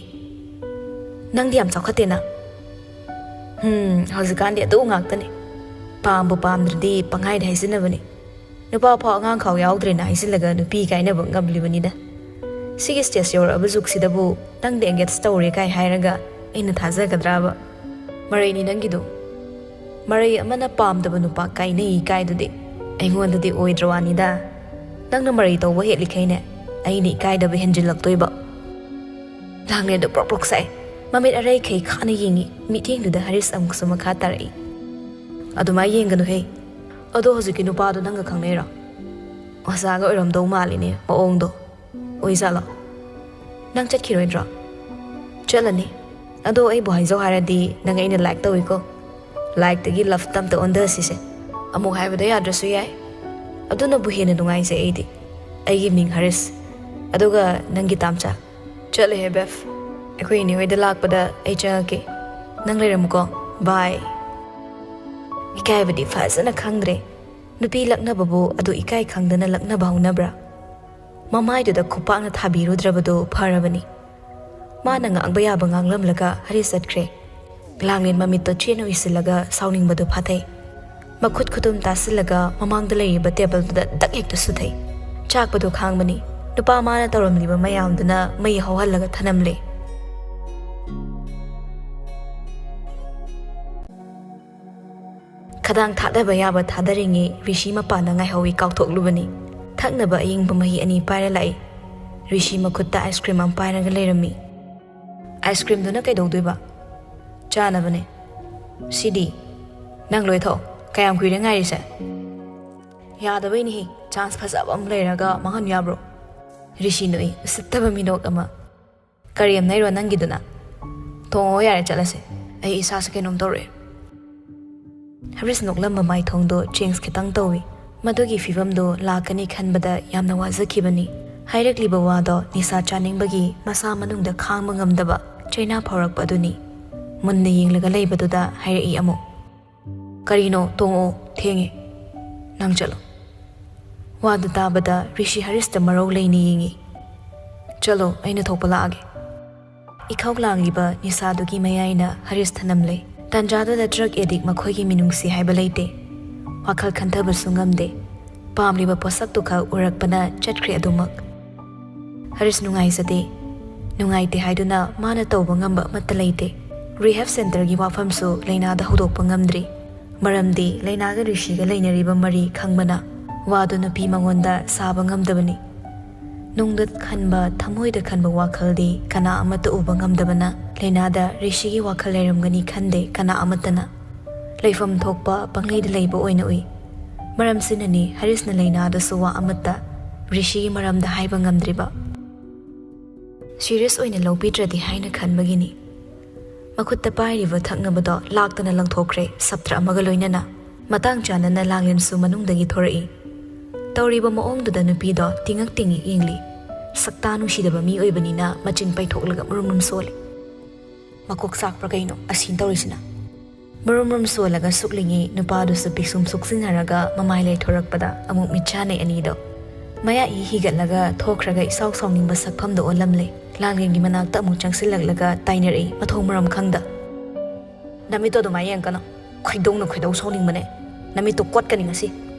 "ꯅꯪꯗꯤ ꯌꯥꯝ ꯆꯥꯎꯈꯠꯇꯦꯅ꯫" "ꯍꯝ, ꯍꯧꯖꯤꯛꯀꯥꯟꯗꯤ ꯑꯗꯨ ꯉꯥꯛꯇꯅꯤ꯫ ꯄꯥꯝꯕꯨ ꯄꯥꯝꯗ꯭ꯔꯗꯤ ꯄꯪꯍꯥꯏꯗ ꯍꯥꯏꯖꯤꯟꯅꯕꯅꯤ꯫ ꯅꯨꯄꯥ ꯐꯥꯎ ꯑꯉꯥꯡ ꯈꯥꯎ ꯌꯥꯎꯗ꯭ꯔꯦꯅ ꯍꯥꯏꯖꯤꯜꯂꯒ ꯅꯨꯄꯤ ꯀꯥꯏꯅꯕ ꯉꯝꯂꯤꯕꯅꯤꯗ꯫ ꯁꯤꯒꯤ ꯁ꯭ꯇꯦꯖ ꯌꯧꯔꯛꯑꯕ ꯖꯨꯛꯁꯤꯗꯕꯨ ꯅꯪꯗꯤ ꯑꯦꯡꯒꯦꯖ ꯇꯧꯔꯦ ꯀꯥꯏ ꯍꯥꯏꯔꯒ ꯑꯩꯅ ꯊꯥꯖꯒꯗ꯭ꯔꯥꯕ? ꯃꯔꯩꯅꯤ ꯅꯪꯒꯤꯗꯣ꯫ ꯃꯔꯩ ꯑꯃꯅ ꯄꯥꯝꯗꯕ ꯅꯨꯄꯥ ꯀꯥꯏꯅꯩ ꯀꯥꯏꯗꯨꯗꯤ ꯑꯩꯉꯣꯟꯗꯗꯤ ꯑꯣꯏꯗ꯭ꯔ ꯋꯥꯅꯤꯗ꯫ ꯅꯪꯅ ꯃꯔꯩ ꯇꯧꯕ ꯍꯦꯠꯂꯤꯈꯩꯅꯦ ꯑꯩꯅ ꯏꯀꯥꯏꯗꯕ ꯍꯦꯟꯖꯤꯜꯂꯛꯇꯣꯏꯕ꯫" ꯂꯥꯡꯂꯦꯟꯗꯣ ꯄ꯭ꯔꯣꯛ ꯄ꯭ꯔꯣꯛ ꯁꯛꯑꯦ꯫ ꯃꯃꯤꯠ ꯑꯔꯩꯈꯩ ꯈꯥꯅ ꯌꯦꯡꯉꯤ꯫ ꯃꯤꯠꯌꯦꯡꯗꯨꯗ ꯍꯔꯤꯁ ꯑꯃꯨꯛꯁꯨ ꯃꯈꯥ ꯇꯥꯔꯛꯏ, "ꯑꯗꯨꯃꯥꯏ ꯌꯦꯡꯒꯅꯨꯍꯦ꯫ ꯑꯗꯣ ꯍꯧꯖꯤꯛꯀꯤ ꯅꯨꯄꯥꯗꯣ ꯅꯪꯒ ꯈꯪꯅꯩꯔꯣ? ꯑꯣꯖꯥꯒ ꯑꯣꯏꯔꯝꯗꯧ ꯃꯥꯜꯂꯤꯅꯦ ꯃꯑꯣꯡꯗꯣ꯫ ꯑꯣꯏꯖꯥꯠꯂꯣ? ꯅꯪ ꯆꯠꯈꯤꯔꯣꯏꯗ꯭ꯔꯣ?" ꯆꯠꯂꯅꯤ꯫ ꯑꯗꯣ ꯑꯩꯕꯨ ꯍꯥꯏꯖꯧ ꯍꯥꯏꯔꯗꯤ ꯅꯪ ꯑꯩꯅ ꯂꯥꯏꯛ ꯇꯧꯏꯀꯣ꯫ ꯂꯥꯏꯛꯇꯒꯤ ꯂꯞꯇ ꯑꯝꯇ ꯑꯣꯟꯊꯁꯤꯁꯦ꯫ ꯑꯃꯨꯛ ꯍꯥꯏꯕꯗ ꯌꯥꯗ꯭ꯔꯁꯨ ꯌꯥꯏ꯫ ꯑꯗꯨꯅꯕꯨ ꯍꯦꯟꯅ ꯅꯨꯡꯉꯥꯏꯖꯩ ꯑꯩꯗꯤ꯫ ꯑꯩꯒꯤ ꯃꯤꯡ ꯍꯔꯤꯁ꯫ ꯑꯗꯨꯒ ꯅꯪꯒꯤ ꯇꯥꯝꯆꯥ꯫ ꯆꯠꯂꯦꯍꯦ ꯕꯦꯐ꯫ ꯑꯩꯈꯣꯏ ꯏꯅꯦ ꯍꯣꯏꯗ ꯂꯥꯛꯄꯗ ꯑꯩ ꯆꯪꯉꯛꯀꯦ꯫ ꯅꯪ ꯂꯩꯔꯝꯃꯨꯀꯣ꯫ ꯕꯥꯏ꯫ ꯏꯀꯥꯏꯕꯗꯤ ꯐꯖꯅ ꯈꯪꯗ꯭ꯔꯦ꯫ ꯅꯨꯄꯤ ꯂꯛꯅꯕꯕꯨ ꯑꯗꯨ ꯏꯀꯥꯏ ꯈꯪꯗꯅ ꯂꯛꯅꯕ ꯍꯧꯅꯕ꯭ꯔꯥ? ꯃꯃꯥꯏꯗꯨꯗ ꯈꯨꯄꯥꯛꯅ ꯊꯥꯕꯤꯔꯨꯗ꯭ꯔꯕꯗꯨ ꯐꯔꯕꯅꯤ꯫ ꯃꯥꯅ ꯉꯥꯡꯕ ꯌꯥꯕ ꯉꯥꯡꯂꯝꯂꯒ ꯍꯔꯤꯁ ꯆꯠꯈ꯭ꯔꯦ꯫ ꯂꯥꯡꯂꯦꯟ ꯃꯃꯤꯠꯇꯣ ꯆꯦꯠꯅ ꯎꯏꯁꯤꯜꯂꯒ ꯁꯥꯎꯅꯤꯡꯕꯗꯨ ꯐꯥꯊꯩ꯫ ꯃꯈꯨꯠ ꯈꯨꯇꯨꯝ ꯇꯥꯁꯤꯜꯂꯒ ꯃꯃꯥꯡꯗ ꯂꯩꯔꯤꯕ ꯇꯦꯕꯜꯗꯨꯗ ꯗꯛ ꯍꯦꯛꯇ ꯁꯨꯊꯩ꯫ ꯆꯥꯛꯄꯗꯨ ꯈꯥꯡꯕꯅꯤ꯫ ꯅꯨꯄꯥ ꯃꯥꯅ ꯇꯧꯔꯝꯂꯤꯕ ꯃꯌꯥꯝꯗꯨꯅ ꯃꯩ ꯍꯧꯍꯜꯂꯒ ꯊꯅꯝꯂꯦ꯫ ꯈꯗꯥꯡ ꯊꯥꯗꯕ ꯌꯥꯕ ꯊꯥꯗꯔꯤꯉꯩ ꯔꯤꯁꯤ ꯃꯄꯥꯟꯗ ꯉꯥꯏꯍꯧꯏ ꯀꯥꯎꯊꯣꯛꯂꯨꯕꯅꯤ꯫ ꯊꯛꯅꯕ ꯑꯏꯪꯕ ꯃꯍꯤ ꯑꯅꯤ ꯄꯥꯏꯔ ꯂꯥꯛꯏ꯫ ꯔꯤꯁꯤ ꯃꯈꯨꯠꯇ ꯑꯥꯏꯁ ꯀ꯭ꯔꯤꯝ ꯑꯃ ꯄꯥꯏꯔꯒ ꯂꯩꯔꯝꯃꯤ꯫ ꯑꯥꯏꯁ ꯀ꯭ꯔꯤꯝꯗꯨꯅ ꯀꯩꯗꯧꯗꯣꯏꯕ? ꯆꯥꯅꯕꯅꯦ꯫ ꯁꯤꯗꯤ? ꯅꯪ ꯂꯣꯏ ꯊꯛꯑꯣ꯫ ꯀꯌꯥꯝ ꯀꯨꯏꯔꯦ ꯉꯥꯏꯔꯤꯁꯦ? ꯌꯥꯗꯕꯩꯅꯤꯍꯦ, ꯆꯥꯟꯁ ꯐꯖꯕ ꯑꯃ ꯂꯩꯔꯒ ꯃꯥꯡꯍꯟ ꯌꯥꯕ꯭ꯔꯣ? ꯔꯤꯁꯤ ꯅꯣꯛꯏ, ꯎꯁꯤꯠꯇꯕ ꯃꯤꯅꯣꯛ ꯑꯃ꯫ ꯀꯔꯦꯝꯅꯩꯔꯣ ꯅꯪꯒꯤꯗꯨꯅ? ꯊꯣꯡꯉꯣ ꯌꯥꯔꯦ, ꯆꯠꯂꯁꯦ꯫ ꯑꯩ ꯏꯁꯥꯁꯦ ꯀꯩꯅꯣꯝ ꯇꯧꯔꯛꯑꯦ꯫ ꯍꯔꯤꯁ ꯅꯣꯛꯂꯝꯕ ꯃꯥꯏꯊꯣꯡꯗꯣ ꯆꯦꯟꯖ ꯈꯤꯇꯪ ꯇꯧꯏ꯫ ꯃꯗꯨꯒꯤ ꯐꯤꯕꯝꯗꯣ ꯂꯥꯛꯀꯅꯤ ꯈꯟꯕꯗ ꯌꯥꯝꯅ ꯋꯥꯖꯈꯤꯕꯅꯤ꯫ ꯍꯥꯏꯔꯛꯂꯤꯕ ꯋꯥꯗꯣ ꯅꯤꯁꯥ ꯆꯥꯅꯤꯡꯕꯒꯤ ꯃꯁꯥ ꯃꯅꯨꯡꯗ ꯈꯥꯡꯕ ꯉꯝꯗꯕ ꯆꯩꯅꯥ ꯐꯥꯎꯔꯛꯄ ꯑꯗꯨꯅꯤ꯫ ꯃꯨꯟꯅ ꯌꯦꯡꯂꯒ ꯂꯩꯕꯗꯨꯗ ꯍꯥꯏꯔꯛꯏ ꯑꯃꯨꯛ, "ꯀꯔꯤꯅꯣ? ꯇꯣꯡꯉꯛꯑꯣ, ꯊꯦꯡꯉꯦ꯫ ꯅꯪ ꯆꯠꯂꯣ꯫" ꯋꯥꯗꯨ ꯇꯥꯕꯗ ꯔꯤꯁꯤ ꯍꯔꯤꯁꯇ ꯃꯔꯧ ꯂꯩꯅ ꯌꯦꯡꯉꯤ꯫ "ꯆꯠꯂꯣ, ꯑꯩꯅ ꯊꯣꯛꯄ ꯂꯥꯛꯑꯒꯦ꯫" ꯏꯈꯧ ꯂꯥꯡꯂꯤꯕ ꯅꯤꯁꯥꯗꯨꯒꯤ ꯃꯌꯥꯏꯅ ꯍꯔꯤꯁ ꯊꯅꯝꯂꯦ꯫ ꯇꯥꯟꯖꯥꯗꯨꯗ ꯗ꯭ꯔꯒ ꯑꯦꯗꯤꯛ ꯃꯈꯣꯏꯒꯤ ꯃꯤꯅꯨꯡꯁꯤ ꯍꯥꯏꯕ ꯂꯩꯇꯦ꯫ ꯋꯥꯈꯜ ꯈꯟꯊꯕꯁꯨ ꯉꯝꯗꯦ꯫ ꯄꯥꯝꯂꯤꯕ ꯄꯣꯠꯁꯛꯇꯨꯈꯛ ꯎꯔꯛꯄꯅ ꯆꯠꯈ꯭ꯔꯦ ꯑꯗꯨꯃꯛ꯫ ꯍꯔꯤꯁ ꯅꯨꯡꯉꯥꯏꯖꯗꯦ꯫ ꯅꯨꯡꯉꯥꯏꯇꯦ ꯍꯥꯏꯗꯨꯅ ꯃꯥꯅ ꯇꯧꯕ ꯉꯝꯕ ꯑꯃꯠꯇ ꯂꯩꯇꯦ꯫ ꯔꯤꯍꯦꯕ ꯁꯦꯟꯇꯔꯒꯤ ꯋꯥꯐꯝꯁꯨ ꯂꯩꯅꯥꯗ ꯍꯧꯗꯣꯛꯄ ꯉꯝꯗ꯭ꯔꯤ꯫ ꯃꯔꯝꯗꯤ ꯂꯩꯅꯥꯒ ꯔꯤꯁꯤꯒ ꯂꯩꯅꯔꯤꯕ ꯃꯔꯤ ꯈꯪꯕꯅ ꯋꯥꯗꯨ ꯅꯨꯄꯤ ꯃꯉꯣꯟꯗ ꯁꯥꯕ ꯉꯝꯗꯕꯅꯤ꯫ ꯅꯨꯡꯗ ꯈꯟꯕ, ꯊꯃꯣꯏꯗ ꯈꯟꯕ ꯋꯥꯈꯜꯗꯤ ꯀꯅꯥ ꯑꯃꯠꯇ ꯎꯕ ꯉꯝꯗꯕꯅ ꯂꯩꯅꯥꯗ ꯔꯤꯁꯤꯒꯤ ꯋꯥꯈꯜ ꯂꯩꯔꯝꯒꯅꯤ ꯈꯟꯗꯦ ꯀꯅꯥ ꯑꯃꯠꯇꯅ꯫ ꯂꯩꯐꯝ ꯊꯣꯛꯄ ꯄꯪꯂꯩꯗ ꯂꯩꯕ ꯑꯣꯏꯅ ꯎꯏ꯫ ꯃꯔꯝꯁꯤꯅꯅꯤ ꯍꯔꯤꯁꯅ ꯂꯩꯅꯥꯗꯁꯨ ꯋꯥ ꯑꯃꯠꯇ ꯔꯤꯁꯤꯒꯤ ꯃꯔꯝꯗ ꯍꯥꯏꯕ ꯉꯝꯗ꯭ꯔꯤꯕ꯫ ꯁꯤꯔꯤꯌꯁ ꯑꯣꯏꯅ ꯂꯧꯕꯤꯗ꯭ꯔꯗꯤ ꯍꯥꯏꯅ ꯈꯟꯕꯒꯤꯅꯤ꯫ ꯃꯈꯨꯠꯇ ꯄꯥꯏꯔꯤꯕ ꯊꯛꯅꯕꯗꯣ ꯂꯥꯛꯇꯅ ꯂꯪꯊꯣꯛꯈ꯭ꯔꯦ ꯁꯥꯇ꯭ꯔ ꯑꯃꯒ ꯂꯣꯏꯅꯅ꯫ ꯃꯇꯥꯡ ꯆꯥꯅꯅ ꯂꯥꯡꯂꯦꯟꯁꯨ ꯃꯅꯨꯡꯗꯒꯤ ꯊꯣꯔꯛꯏ꯫ ꯇꯧꯔꯤꯕ ꯃꯑꯣꯡꯗꯨꯗ ꯅꯨꯄꯤꯗꯣ ꯇꯤꯡꯉꯛ ꯇꯤꯡꯉꯛ ꯌꯦꯡꯂꯤ꯫ ꯁꯛꯇꯥ ꯅꯨꯡꯁꯤꯗꯕ ꯃꯤ ꯑꯣꯏꯕꯅꯤꯅ ꯃꯆꯤꯟ ꯄꯩꯊꯣꯛꯂꯒ ꯃꯔꯨꯝ ꯔꯨꯝ ꯁꯣꯜꯂꯤ꯫ ꯃꯀꯣꯛ ꯆꯥꯛꯄ꯭ꯔꯥ ꯀꯩꯅꯣ ꯑꯁꯤꯅ ꯇꯧꯔꯤꯁꯤꯅ? ꯃꯔꯨꯝ ꯃꯔꯨꯝ ꯁꯣꯜꯂꯒ ꯁꯨꯛꯂꯤꯉꯩ ꯅꯨꯄꯥꯗꯨꯁꯨ ꯄꯤꯁꯨꯝ ꯁꯨꯛꯆꯤꯟꯅꯔꯒ ꯃꯃꯥꯏ ꯂꯩꯊꯣꯔꯛꯄꯗ ꯑꯃꯨꯛ ꯃꯤꯠ ꯆꯥꯟꯅꯩ ꯑꯅꯤꯗꯣ꯫ ꯃꯌꯥ ꯏ ꯍꯤꯒꯠꯂꯒ ꯊꯣꯛꯈ꯭ꯔꯒ ꯏꯁꯥꯎ ꯁꯥꯎꯅꯤꯡꯕ ꯁꯛꯐꯝꯗ ꯑꯣꯜꯂꯝꯂꯦ꯫ ꯂꯥꯡꯂꯦꯟꯒꯤ ꯃꯅꯥꯛꯇ ꯑꯃꯨꯛ ꯆꯪꯁꯤꯜꯂꯛꯂꯒ ꯇꯥꯏꯅꯔꯛꯏ ꯃꯊꯣꯡ ꯃꯔꯝ ꯈꯪꯗ꯫ "ꯅꯃꯤꯠꯇꯣ ꯑꯗꯨꯃꯥꯏꯅ ꯌꯦꯡꯀꯅꯨ꯫ ꯈꯣꯏꯗꯧꯅ ꯈꯣꯏꯗꯧ ꯁꯥꯎꯅꯤꯡꯕꯅꯦ꯫ ꯅꯃꯤꯠꯇꯣ ꯀꯣꯠꯀꯅꯤ ꯉꯁꯤ꯫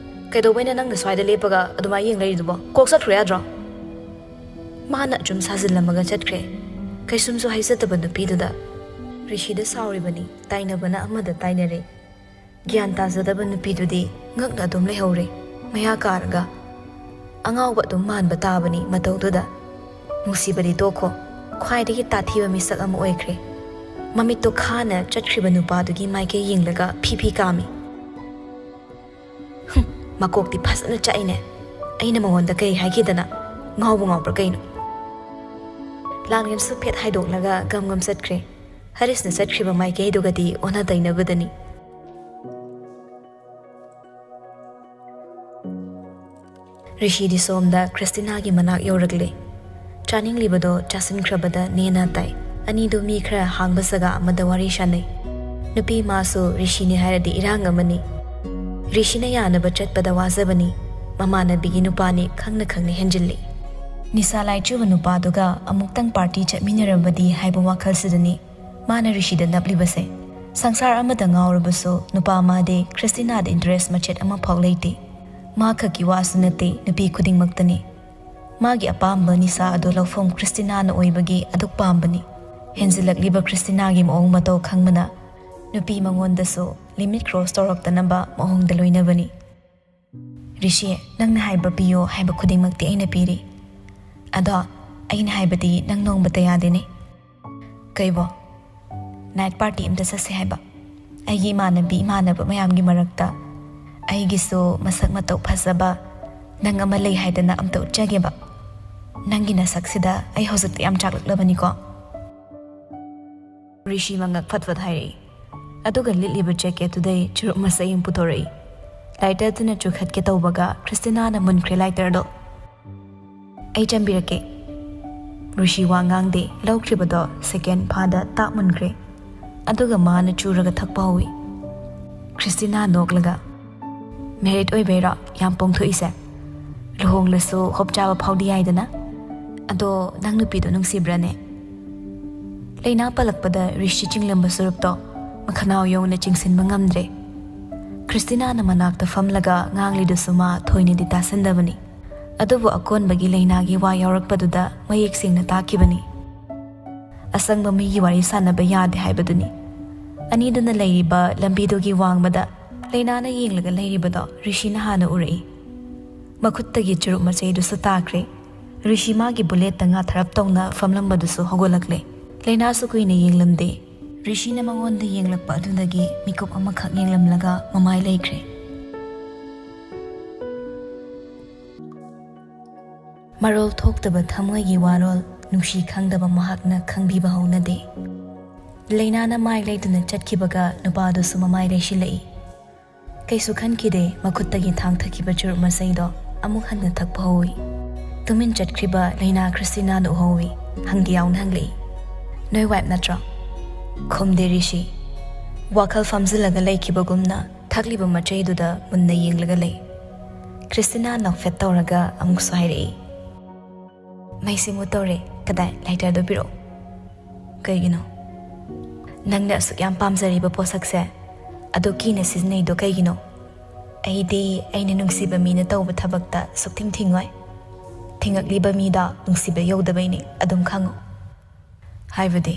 ꯀꯩꯗꯧꯕꯩꯅ ꯅꯪꯅ ꯁ꯭ꯋꯥꯏꯗ ꯂꯦꯞꯄꯒ ꯑꯗꯨꯃꯥꯏꯅ ꯌꯦꯡ ꯂꯩꯔꯤꯗꯨꯕꯣ? ꯀꯣꯛ ꯆꯠꯈ꯭ꯔꯣ ꯌꯥꯗ꯭ꯔꯣ?" ꯃꯥꯅ ꯑꯆꯨꯝ ꯁꯥꯖꯤꯜꯂꯝꯃꯒ ꯆꯠꯈ꯭ꯔꯦ꯫ ꯀꯩꯁꯨꯝꯁꯨ ꯍꯥꯏꯖꯗꯕ ꯅꯨꯄꯤꯗꯨꯗ꯫ ꯔꯤꯁꯤꯗ ꯁꯥꯎꯔꯤꯕꯅꯤ꯫ ꯇꯥꯏꯅꯕꯅ ꯑꯃꯗ ꯇꯥꯏꯅꯔꯦ꯫ ꯒ꯭ꯌꯥꯟ ꯇꯥꯖꯗꯕ ꯅꯨꯄꯤꯗꯨꯗꯤ ꯉꯛꯅ ꯑꯗꯨꯝ ꯂꯩꯍꯧꯔꯦ꯫ ꯃꯌꯥ ꯀꯥꯔꯒ, "ꯑꯉꯥꯎꯕ ꯑꯗꯨꯝ ꯃꯥꯟꯕ ꯇꯥꯕꯅꯤ ꯃꯇꯧꯗꯨꯗ꯫ ꯅꯨꯡꯁꯤꯕꯗꯤ ꯇꯣꯛꯈꯣ꯫ ꯈ꯭ꯋꯥꯏꯗꯒꯤ ꯇꯥꯊꯤꯕ ꯃꯤꯁꯛ ꯑꯃ ꯑꯣꯏꯈ꯭ꯔꯦ꯫" ꯃꯃꯤꯠꯇꯣ ꯈꯥꯅ ꯆꯠꯈ꯭ꯔꯤꯕ ꯅꯨꯄꯥꯗꯨꯒꯤ ꯃꯥꯏꯀꯩ ꯌꯦꯡꯂꯒ ꯐꯤ ꯐꯤ ꯀꯥꯝꯃꯤ꯫ "ꯍꯨꯝ, ꯃꯀꯣꯛꯇꯤ ꯐꯖꯅ ꯆꯥꯛꯏꯅꯦ꯫ ꯑꯩꯅ ꯃꯉꯣꯟꯗ ꯀꯩ ꯍꯥꯏꯈꯤꯗꯅ? ꯉꯥꯎꯕ ꯉꯥꯎꯕ꯭ꯔꯥ ꯀꯩꯅꯣ?" ꯂꯥꯡꯂꯦꯟꯁꯨ ꯐꯦꯠ ꯍꯥꯏꯗꯣꯛꯂꯒ ꯒꯝ ꯒꯝ ꯆꯠꯈ꯭ꯔꯦ꯫ ꯍꯔꯤꯁꯅ ꯆꯠꯈ꯭ꯔꯤꯕ ꯃꯥꯏꯀꯩꯗꯨꯒꯗꯤ ꯑꯣꯟꯅ ꯇꯩꯅꯕꯗꯅꯤ꯫ ꯔꯤꯁꯤꯗꯤ ꯁꯣꯝꯗ ꯈ꯭ꯔꯤꯁꯇꯤꯅꯥꯒꯤ ꯃꯅꯥꯛ ꯌꯧꯔꯛꯂꯦ꯫ ꯆꯥꯅꯤꯡꯂꯤꯕꯗꯣ ꯆꯥꯁꯤꯟꯈ꯭ꯔꯕꯗ ꯅꯦꯅꯥ ꯇꯥꯏ꯫ ꯑꯅꯤꯗꯨ ꯃꯤ ꯈꯔ ꯍꯥꯡꯕ ꯖꯒꯥ ꯑꯃꯗ ꯋꯥꯔꯤ ꯁꯥꯟꯅꯩ꯫ ꯅꯨꯄꯤ ꯃꯥꯁꯨ ꯔꯤꯁꯤꯅꯤ ꯍꯥꯏꯔꯗꯤ ꯏꯔꯥꯡ ꯑꯃꯅꯤ꯫ ꯔꯤꯁꯤꯅ ꯌꯥꯅꯕ ꯆꯠꯄꯗ ꯋꯥꯖꯕꯅꯤ꯫ ꯃꯃꯥꯟꯅꯕꯤꯒꯤ ꯅꯨꯄꯥꯅꯤ ꯈꯪꯅ ꯈꯪꯅ ꯍꯦꯟꯖꯤꯜꯂꯤ꯫ ꯅꯤꯁꯥ ꯂꯥꯏꯆꯨꯕ ꯅꯨꯄꯥꯗꯨꯒ ꯑꯃꯨꯛꯇꯪ ꯄꯥꯔꯇꯤ ꯆꯠꯃꯤꯟꯅꯔꯝꯕꯗꯤ ꯍꯥꯏꯕ ꯋꯥꯈꯜꯁꯤꯗꯅꯤ ꯃꯥꯅ ꯔꯤꯁꯤꯗ ꯅꯞꯂꯤꯕꯁꯦ꯫ ꯁꯪꯁꯥꯔ ꯑꯃꯗ ꯉꯥꯎꯔꯕꯁꯨ ꯅꯨꯄꯥ ꯃꯥꯗꯤ ꯈ꯭ꯔꯤꯁꯇꯤꯅꯥꯗ ꯏꯟꯇꯔꯦꯁ ꯃꯆꯦꯠ ꯑꯃꯐꯥꯎ ꯂꯩꯇꯦ꯫ ꯃꯥ ꯈꯛꯀꯤ ꯋꯥꯁꯨ ꯅꯠꯇꯦ, ꯅꯨꯄꯤ ꯈꯨꯗꯤꯡꯃꯛꯇꯅꯤ꯫ ꯃꯥꯒꯤ ꯑꯄꯥꯝꯕ ꯅꯤꯁꯥ ꯑꯗꯨ ꯂꯧꯐꯝ ꯈ꯭ꯔꯤꯁꯇꯤꯅꯥꯅ ꯑꯣꯏꯕꯒꯤ ꯑꯗꯨꯛ ꯄꯥꯝꯕꯅꯤ꯫ ꯍꯦꯟꯖꯤꯜꯂꯛꯂꯤꯕ ꯈ꯭ꯔꯤꯁꯇꯤꯅꯥꯒꯤ ꯃꯑꯣꯡ ꯃꯇꯧ ꯈꯪꯕꯅ ꯅꯨꯄꯤ ꯃꯉꯣꯟꯗꯁꯨ ꯂꯤꯃꯤꯠ ꯀ꯭ꯔꯣꯁ ꯇꯧꯔꯛꯇꯅꯕ ꯃꯑꯣꯡꯗ ꯂꯣꯏꯅꯕꯅꯤ꯫ "ꯔꯤꯁꯤ, ꯅꯪꯅ ꯍꯥꯏꯕ ꯄꯤꯌꯣ ꯍꯥꯏꯕ ꯈꯨꯗꯤꯡꯃꯛꯇꯤ ꯑꯩꯅ ꯄꯤꯔꯤ꯫ ꯑꯗꯣ ꯑꯩꯅ ꯍꯥꯏꯕꯗꯤ ꯅꯪ ꯅꯣꯡꯃꯇ ꯌꯥꯗꯦꯅꯦ꯫" "ꯀꯩꯕꯣ?" "ꯅꯥꯏꯠ ꯄꯥꯔꯇꯤ ꯑꯝꯇ ꯆꯠꯁꯦ ꯍꯥꯏꯕ꯫ ꯑꯩꯒꯤ ꯏꯃꯥꯟꯅꯕꯤ ꯏꯃꯥꯟꯅꯕ ꯃꯌꯥꯝꯒꯤ ꯃꯔꯛꯇ ꯑꯩꯒꯤꯁꯨ ꯃꯁꯛ ꯃꯇꯧ ꯐꯖꯕ ꯅꯪ ꯑꯃ ꯂꯩ ꯍꯥꯏꯗꯅ ꯑꯝꯇ ꯎꯠꯆꯒꯦꯕ꯫" "ꯅꯪꯒꯤ ꯅꯁꯛꯁꯤꯗ ꯑꯩ ꯍꯧꯖꯤꯛꯇꯤ ꯌꯥꯝ ꯆꯥꯛꯂꯛꯂꯕꯅꯤꯀꯣ?" ꯔꯤꯁꯤ ꯃꯉꯛ ꯐꯠ ꯐꯠ ꯍꯥꯏꯔꯛꯏ꯫ ꯑꯗꯨꯒ ꯂꯤꯠꯂꯤꯕ ꯖꯦꯀꯦꯠꯇꯨꯗꯩ ꯆꯨꯔꯨꯞ ꯃꯆꯩ ꯑꯃ ꯄꯨꯊꯣꯔꯛꯏ꯫ ꯂꯥꯏꯇꯔꯗꯨꯅ ꯆꯨꯈꯠꯀꯦ ꯇꯧꯕꯒ ꯈ꯭ꯔꯤꯁꯇꯤꯅꯥꯅ ꯃꯨꯟꯈ꯭ꯔꯦ ꯂꯥꯏꯇꯔꯗꯣ꯫ "ꯑꯩ ꯆꯟꯕꯤꯔꯛꯀꯦ꯫" ꯔꯤꯁꯤ ꯋꯥ ꯉꯥꯡꯗꯦ꯫ ꯂꯧꯈ꯭ꯔꯤꯕꯗꯣ ꯁꯦꯀꯦꯟ ꯐꯥꯗ ꯇꯥꯛ ꯃꯨꯟꯈ꯭ꯔꯦ꯫ ꯑꯗꯨꯒ ꯃꯥꯅ ꯆꯨꯔꯒ ꯊꯛꯄ ꯍꯧꯏ꯫ ꯈ꯭ꯔꯤꯁꯇꯤꯅꯥ ꯅꯣꯛꯂꯒ, "ꯃꯦꯔꯤꯠ ꯑꯣꯏꯕꯩꯔꯣ ꯌꯥꯝ ꯄꯣꯡꯊꯣꯛꯏꯁꯦ? ꯂꯨꯍꯣꯡꯂꯁꯨ ꯍꯣꯞ ꯆꯥꯕ ꯐꯥꯎꯗꯤ ꯌꯥꯏꯗꯅ꯫ ꯑꯗꯣ ꯅꯪ ꯅꯨꯄꯤꯗꯣ ꯅꯨꯡꯁꯤꯕ꯭ꯔꯥꯅꯦ?" ꯂꯩꯅꯥ ꯄꯜꯂꯛꯄꯗ ꯔꯤꯁꯤ ꯆꯤꯡꯂꯝꯕ ꯁꯨꯔꯨꯞꯇꯣ ꯃꯈꯅꯥꯎ ꯌꯧꯅ ꯆꯤꯡꯁꯤꯟꯕ ꯉꯝꯗ꯭ꯔꯦ꯫ ꯈ꯭ꯔꯤꯁꯇꯤꯅꯥꯅ ꯃꯅꯥꯛꯇ ꯐꯝꯂꯒ ꯉꯥꯡꯂꯤꯗꯨꯁꯨ ꯃꯥ ꯊꯣꯏꯅꯗꯤ ꯇꯥꯁꯟꯗꯕꯅꯤ꯫ ꯑꯗꯨꯕꯨ ꯑꯀꯣꯟꯕꯒꯤ ꯂꯩꯅꯥꯒꯤ ꯋꯥ ꯌꯥꯎꯔꯛꯄꯗꯨꯗ ꯃꯌꯦꯛ ꯁꯦꯡꯅ ꯇꯥꯈꯤꯕꯅꯤ꯫ "ꯑꯁꯪꯕ ꯃꯤꯒꯤ ꯋꯥꯔꯤ ꯁꯥꯟꯅꯕ ꯌꯥꯗꯦ ꯍꯥꯏꯕꯗꯨꯅꯤ꯫" ꯑꯅꯤꯗꯨꯅ ꯂꯩꯔꯤꯕ ꯂꯝꯕꯤꯗꯨꯒꯤ ꯋꯥꯡꯃꯗ ꯂꯩꯅꯥꯅ ꯌꯦꯡꯂꯒ ꯂꯩꯔꯤꯕꯗꯣ ꯔꯤꯁꯤꯅ ꯍꯥꯟꯅ ꯎꯔꯛꯏ꯫ ꯃꯈꯨꯠꯇꯒꯤ ꯆꯨꯔꯨꯞ ꯃꯆꯩꯗꯨꯁꯨ ꯇꯥꯈ꯭ꯔꯦ꯫ ꯔꯤꯁꯤ ꯃꯥꯒꯤ ꯕꯨꯂꯦꯠꯇ ꯉꯥ ꯊꯔꯞ ꯇꯧꯅ ꯐꯝꯂꯝꯕꯗꯨꯁꯨ ꯍꯧꯒꯠꯂꯛꯂꯦ꯫ ꯂꯩꯅꯥꯁꯨ ꯀꯨꯏꯅ ꯌꯦꯡꯂꯝꯗꯦ꯫ ꯔꯤꯁꯤꯅ ꯃꯉꯣꯟꯗ ꯌꯦꯡꯂꯛꯄ ꯑꯗꯨꯗꯒꯤ ꯃꯤꯀꯨꯞ ꯑꯃꯈꯛ ꯌꯦꯡꯂꯝꯂꯒ ꯃꯃꯥꯏ ꯂꯩꯈ꯭ꯔꯦ꯫ ꯃꯔꯣꯜ ꯊꯣꯛꯇꯕ ꯊꯃꯣꯏꯒꯤ ꯋꯥꯔꯣꯜ ꯅꯨꯡꯁꯤ ꯈꯪꯗꯕ ꯃꯍꯥꯛꯅ ꯈꯪꯕꯤꯕ ꯍꯧꯅꯗꯦ꯫ ꯂꯩꯅꯥꯅ ꯃꯥꯏ ꯂꯩꯗꯨꯅ ꯆꯠꯈꯤꯕꯒ ꯅꯨꯄꯥꯗꯨꯁꯨ ꯃꯃꯥꯏ ꯂꯩꯁꯤꯜꯂꯛꯏ꯫ ꯀꯩꯁꯨ ꯈꯟꯈꯤꯗꯦ, ꯃꯈꯨꯠꯇꯒꯤ ꯊꯥꯡꯊꯈꯤꯕ ꯆꯨꯔꯨꯞ ꯃꯆꯩꯗꯣ ꯑꯃꯨꯛ ꯍꯟꯅ ꯊꯛꯄ ꯍꯧꯏ꯫ ꯇꯨꯃꯤꯟ ꯆꯠꯈ꯭ꯔꯤꯕ ꯂꯩꯅꯥ ꯈ꯭ꯔꯤꯁꯇꯤꯅꯥꯗ ꯎꯍꯧꯏ꯫ ꯍꯪꯗꯤ ꯌꯥꯎꯅ ꯍꯪꯂꯛꯏ, "ꯅꯣꯏ ꯋꯥꯏꯞ ꯅꯠꯇ꯭ꯔꯣ?" ꯈꯨꯝꯗꯦ ꯔꯤꯁꯤ꯫ ꯋꯥꯈꯜ ꯐꯝꯖꯤꯜꯂꯒ ꯂꯩꯈꯤꯕꯒꯨꯝꯅ ꯊꯛꯂꯤꯕ ꯃꯆꯩꯗꯨꯗ ꯃꯨꯟꯅ ꯌꯦꯡꯂꯒ ꯂꯩ꯫ ꯈ꯭ꯔꯤꯁꯇꯤꯅꯥ ꯅꯣꯛꯐꯦꯠ ꯇꯧꯔꯒ ꯑꯃꯨꯛꯁꯨ ꯍꯥꯏꯔꯛꯏ, "ꯃꯩꯁꯦ ꯃꯨꯠꯇꯧꯔꯦ, ꯀꯗꯥꯏ, ꯂꯥꯏꯇꯔꯗꯣ ꯄꯤꯔꯛꯑꯣ꯫" "ꯀꯩꯒꯤꯅꯣ? ꯅꯪꯅ ꯑꯁꯨꯛ ꯌꯥꯝ ꯄꯥꯝꯖꯔꯤꯕ ꯄꯣꯠꯁꯛꯁꯦ ꯑꯗꯨ ꯀꯤꯅ ꯁꯤꯖꯤꯟꯅꯩꯗꯣ ꯀꯩꯒꯤꯅꯣ? ꯑꯩꯗꯤ ꯑꯩꯅ ꯅꯨꯡꯁꯤꯕ ꯃꯤꯅ ꯇꯧꯕ ꯊꯕꯛꯇ ꯁꯨꯛꯊꯤꯡ ꯊꯤꯡꯉꯣꯏ꯫ ꯊꯤꯡꯉꯛꯂꯤꯕ ꯃꯤꯗꯣ ꯅꯨꯡꯁꯤꯕ ꯌꯧꯗꯕꯩꯅꯤ, ꯑꯗꯨꯝ ꯈꯪꯉꯨ꯫" "ꯍꯥꯏꯕꯗꯤ?"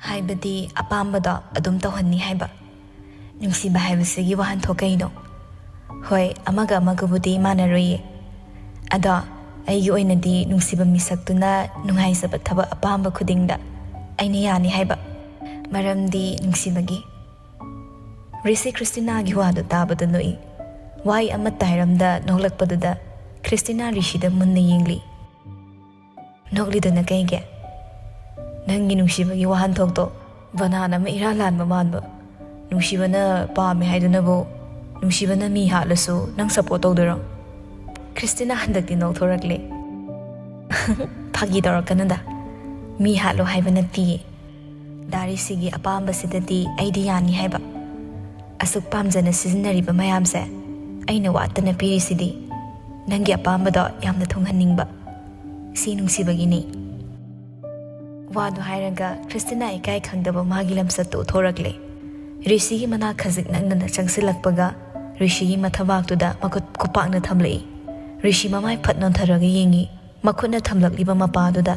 "ꯍꯥꯏꯕꯗꯤ ꯑꯄꯥꯝꯕꯗꯣ ꯑꯗꯨꯝ ꯇꯧꯍꯟꯅꯤ ꯍꯥꯏꯕ꯫ ꯅꯨꯡꯁꯤꯕ ꯍꯥꯏꯕꯁꯤꯒꯤ ꯋꯥꯍꯟꯊꯣꯛ ꯀꯩꯅꯣ? ꯍꯣꯏ, ꯑꯃꯒ ꯑꯃꯒꯕꯨꯗꯤ ꯃꯥꯟꯅꯔꯣꯏꯌꯦ꯫ ꯑꯗꯣ ꯑꯩꯒꯤ ꯑꯣꯏꯅꯗꯤ ꯅꯨꯡꯁꯤꯕ ꯃꯤꯁꯛꯇꯨꯅ ꯅꯨꯡꯉꯥꯏꯖꯕ ꯊꯕꯛ ꯑꯄꯥꯝꯕ ꯈꯨꯗꯤꯡꯗ ꯑꯩꯅ ꯌꯥꯅꯤ ꯍꯥꯏꯕ꯫ ꯃꯔꯝꯗꯤ ꯅꯨꯡꯁꯤꯕꯒꯤ꯫" ꯔꯤꯁꯤ ꯈ꯭ꯔꯤꯁꯇꯤꯅꯥꯒꯤ ꯋꯥꯗꯨ ꯇꯥꯕꯗ ꯅꯣꯛꯏ꯫ ꯋꯥꯍꯩ ꯑꯃꯠꯇ ꯍꯥꯏꯔꯝꯗ ꯅꯣꯛꯂꯛꯄꯗꯨꯗ ꯈ꯭ꯔꯤꯁꯇꯤꯅꯥ ꯔꯤꯁꯤꯗ ꯃꯨꯟꯅ ꯌꯦꯡꯂꯤ꯫ ꯅꯣꯛꯂꯤꯗꯨꯅ ꯀꯩꯒꯤ? ꯅꯪꯒꯤ ꯅꯨꯡꯁꯤꯕꯒꯤ ꯋꯥꯍꯟꯊꯣꯛꯇꯣ ꯕꯅꯥꯟ ꯑꯃ ꯏꯔꯥꯟ ꯂꯥꯟꯕ ꯃꯥꯟꯕ꯫ ꯅꯨꯡꯁꯤꯕꯅ ꯄꯥꯝꯃꯦ ꯍꯥꯏꯗꯨꯅꯕꯨ, ꯅꯨꯡꯁꯤꯕꯅ ꯃꯤ ꯍꯥꯠꯂꯁꯨ ꯅꯪ ꯁꯞꯄꯣꯔꯠ ꯇꯧꯗꯣꯏꯔꯣ? ꯈ꯭ꯔꯤꯁꯇꯤꯅꯥ ꯍꯟꯗꯛꯇꯤ ꯅꯣꯛꯊꯣꯔꯛꯂꯦ꯫ ꯐꯥꯒꯤ ꯇꯧꯔꯛꯀꯅꯨꯗ꯫ ꯃꯤ ꯍꯥꯠꯂꯣ ꯍꯥꯏꯕ ꯅꯠꯇꯤꯌꯦ꯫ ꯗꯥ ꯔꯤꯁꯤꯒꯤ ꯑꯄꯥꯝꯕꯁꯤꯗꯗꯤ ꯑꯩꯗꯤ ꯌꯥꯅꯤ ꯍꯥꯏꯕ꯫ ꯑꯁꯨꯛ ꯄꯥꯝꯖꯅ ꯁꯤꯖꯤꯟꯅꯔꯤꯕ ꯃꯌꯥꯝꯁꯦ ꯑꯩꯅ ꯋꯥꯠꯇꯅ ꯄꯤꯔꯤꯁꯤꯗꯤ ꯅꯪꯒꯤ ꯑꯄꯥꯝꯕꯗꯣ ꯌꯥꯝꯅ ꯊꯨꯡꯍꯟꯅꯤꯡꯕ꯫ ꯁꯤ ꯅꯨꯡꯁꯤꯕꯒꯤꯅꯤ꯫ ꯋꯥꯗꯨ ꯍꯥꯏꯔꯒ ꯈ꯭ꯔꯤꯁꯇꯤꯅꯥ ꯏꯀꯥꯏ ꯈꯪꯗꯕ ꯃꯥꯒꯤ ꯂꯝꯆꯠꯇꯨ ꯎꯠꯊꯣꯔꯛꯂꯦ꯫ ꯔꯤꯁꯤꯒꯤ ꯃꯅꯥꯛ ꯈꯖꯤꯛ ꯅꯛꯅꯅ ꯆꯪꯁꯤꯜꯂꯛꯄꯒ ꯔꯤꯁꯤꯒꯤ ꯃꯊꯕꯥꯛꯇꯨꯗ ꯃꯈꯨꯠ ꯈꯨꯄꯥꯛꯅ ꯊꯝꯂꯛꯏ꯫ ꯔꯤꯁꯤ ꯃꯃꯥꯏ ꯐꯠ ꯅꯣꯟꯊꯔꯒ ꯌꯦꯡꯉꯤ꯫ ꯃꯈꯨꯠꯅ ꯊꯝꯂꯛꯂꯤꯕ ꯃꯄꯥꯗꯨꯗ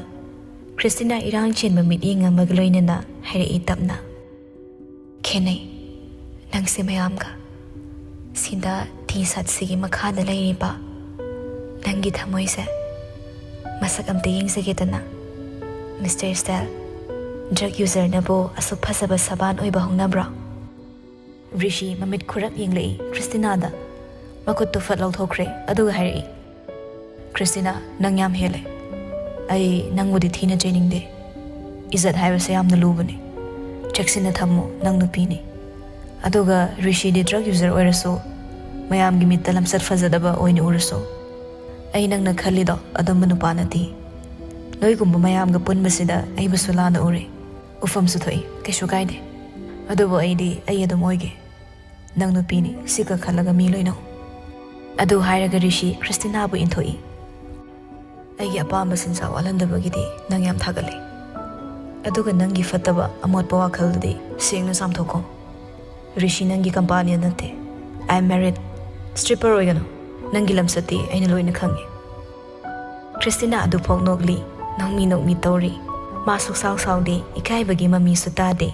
ꯈ꯭ꯔꯤꯁꯇꯤꯅꯥ ꯏꯔꯥꯡ ꯆꯦꯟꯕ ꯃꯤꯠꯌꯦꯡ ꯑꯃꯒ ꯂꯣꯏꯅꯅ ꯍꯥꯏꯔꯛꯏ ꯇꯞꯅ, "ꯈꯦꯠꯅꯩ ꯅꯪꯁꯦ ꯃꯌꯥꯝꯒ꯫ ꯁꯤꯗ ꯇꯤ ꯁꯥꯔꯠꯁꯤꯒꯤ ꯃꯈꯥꯗ ꯂꯩꯔꯤꯕ ꯅꯪꯒꯤ ꯊꯃꯣꯏꯁꯦ ꯃꯁꯛ ꯑꯝꯇ ꯌꯦꯡꯖꯒꯦꯗꯅ꯫ ꯃꯤꯁꯇꯔ ꯁ꯭ꯇꯦꯜ, ꯗ꯭ꯔꯒ ꯌꯨꯖꯔꯅꯕꯨ ꯑꯁꯨꯛ ꯐꯖꯕ ꯁꯕꯥꯟ ꯑꯣꯏꯕ ꯍꯧꯅꯕ꯭ꯔꯣ?" ꯔꯤꯁꯤ ꯃꯃꯤꯠ ꯈꯨꯔꯞ ꯌꯦꯡꯂꯛꯏ ꯈ꯭ꯔꯤꯁꯇꯤꯅꯥꯗ꯫ ꯃꯈꯨꯠꯇꯨ ꯐꯠ ꯂꯧꯊꯣꯛꯈ꯭ꯔꯦ, ꯑꯗꯨꯒ ꯍꯥꯏꯔꯛꯏ, "ꯈ꯭ꯔꯤꯁꯇꯤꯅꯥ, ꯅꯪ ꯌꯥꯝ ꯍꯦꯜꯂꯦ꯫ ꯑꯩ ꯅꯪꯕꯨꯗꯤ ꯊꯤꯅ ꯆꯩꯅꯤꯡꯗꯦ꯫ ꯏꯖꯠ ꯍꯥꯏꯕꯁꯦ ꯌꯥꯝꯅ ꯂꯨꯕꯅꯤ꯫ ꯆꯦꯛꯁꯤꯟꯅ ꯊꯝꯃꯨ, ꯅꯪ ꯅꯨꯄꯤꯅꯤ꯫ ꯑꯗꯨꯒ ꯔꯤꯁꯤꯗꯤ ꯗ꯭ꯔꯒ ꯌꯨꯖꯔ ꯑꯣꯏꯔꯁꯨ, ꯃꯌꯥꯝꯒꯤ ꯃꯤꯠꯇ ꯂꯝꯆꯠ ꯐꯖꯗꯕ ꯑꯣꯏꯅ ꯎꯔꯁꯨ, ꯑꯩ ꯅꯪꯅ ꯈꯜꯂꯤꯗꯣ ꯑꯗꯨꯝꯕ ꯅꯨꯄꯥ ꯅꯠꯇꯦ꯫ ꯅꯣꯏꯒꯨꯝꯕ ꯃꯌꯥꯝꯒ ꯄꯨꯟꯕꯁꯤꯗ ꯑꯩꯕꯨꯁꯨ ꯂꯥꯟꯅ ꯎꯔꯦ꯫ ꯎꯐꯝꯁꯨ ꯊꯣꯛꯏ, ꯀꯩꯁꯨ ꯀꯥꯏꯗꯦ꯫ ꯑꯗꯨꯕꯨ ꯑꯩꯗꯤ ꯑꯩ ꯑꯗꯨꯝ ꯑꯣꯏꯒꯦ꯫ ꯅꯪ ꯅꯨꯄꯤꯅꯤ, ꯁꯤꯒ ꯈꯜꯂꯒ ꯃꯤ ꯂꯣꯏꯅꯧ꯫ ꯑꯗꯨ ꯍꯥꯏꯔꯒ ꯔꯤꯁꯤ ꯈ꯭ꯔꯤꯁꯇꯤꯅꯥꯕꯨ ꯏꯟꯊꯣꯛꯏ꯫ ꯑꯩꯒꯤ ꯑꯄꯥꯝꯕ ꯆꯤꯟꯖꯥꯛ ꯋꯥꯠꯍꯟꯗꯕꯒꯤꯗꯤ ꯅꯪ ꯌꯥꯝ ꯊꯥꯒꯠꯂꯤ꯫ ꯑꯗꯨꯒ ꯅꯪꯒꯤ ꯐꯠꯇꯕ ꯑꯃꯣꯠꯄ ꯋꯥꯈꯜꯗꯨꯗꯤ ꯁꯦꯡꯅ ꯆꯥꯝꯊꯣꯛꯈꯣ꯫ ꯔꯤꯁꯤ ꯅꯪꯒꯤ ꯀꯝꯄꯥꯅꯤꯌꯟ ꯅꯠꯇꯦ꯫ I am married꯫ ꯁ꯭ꯇ꯭ꯔꯤꯄꯔ ꯑꯣꯏꯒꯅꯨ꯫ ꯅꯪꯒꯤ ꯂꯝꯆꯠꯇꯤ ꯑꯩꯅ ꯂꯣꯏꯅ ꯈꯪꯉꯤ꯫ ꯈ꯭ꯔꯤꯁꯇꯤꯅꯥ ꯑꯗꯨꯐꯥꯎ ꯅꯣꯛꯂꯤ꯫ ꯅꯣꯛꯃꯤ ꯅꯣꯛꯃꯤ ꯇꯧꯔꯤ꯫ ꯃꯥ ꯁꯨꯛꯁꯥꯎ ꯁꯥꯎꯗꯦ, ꯏꯀꯥꯏꯕꯒꯤ ꯃꯃꯤꯁꯨ ꯇꯥꯗꯦ꯫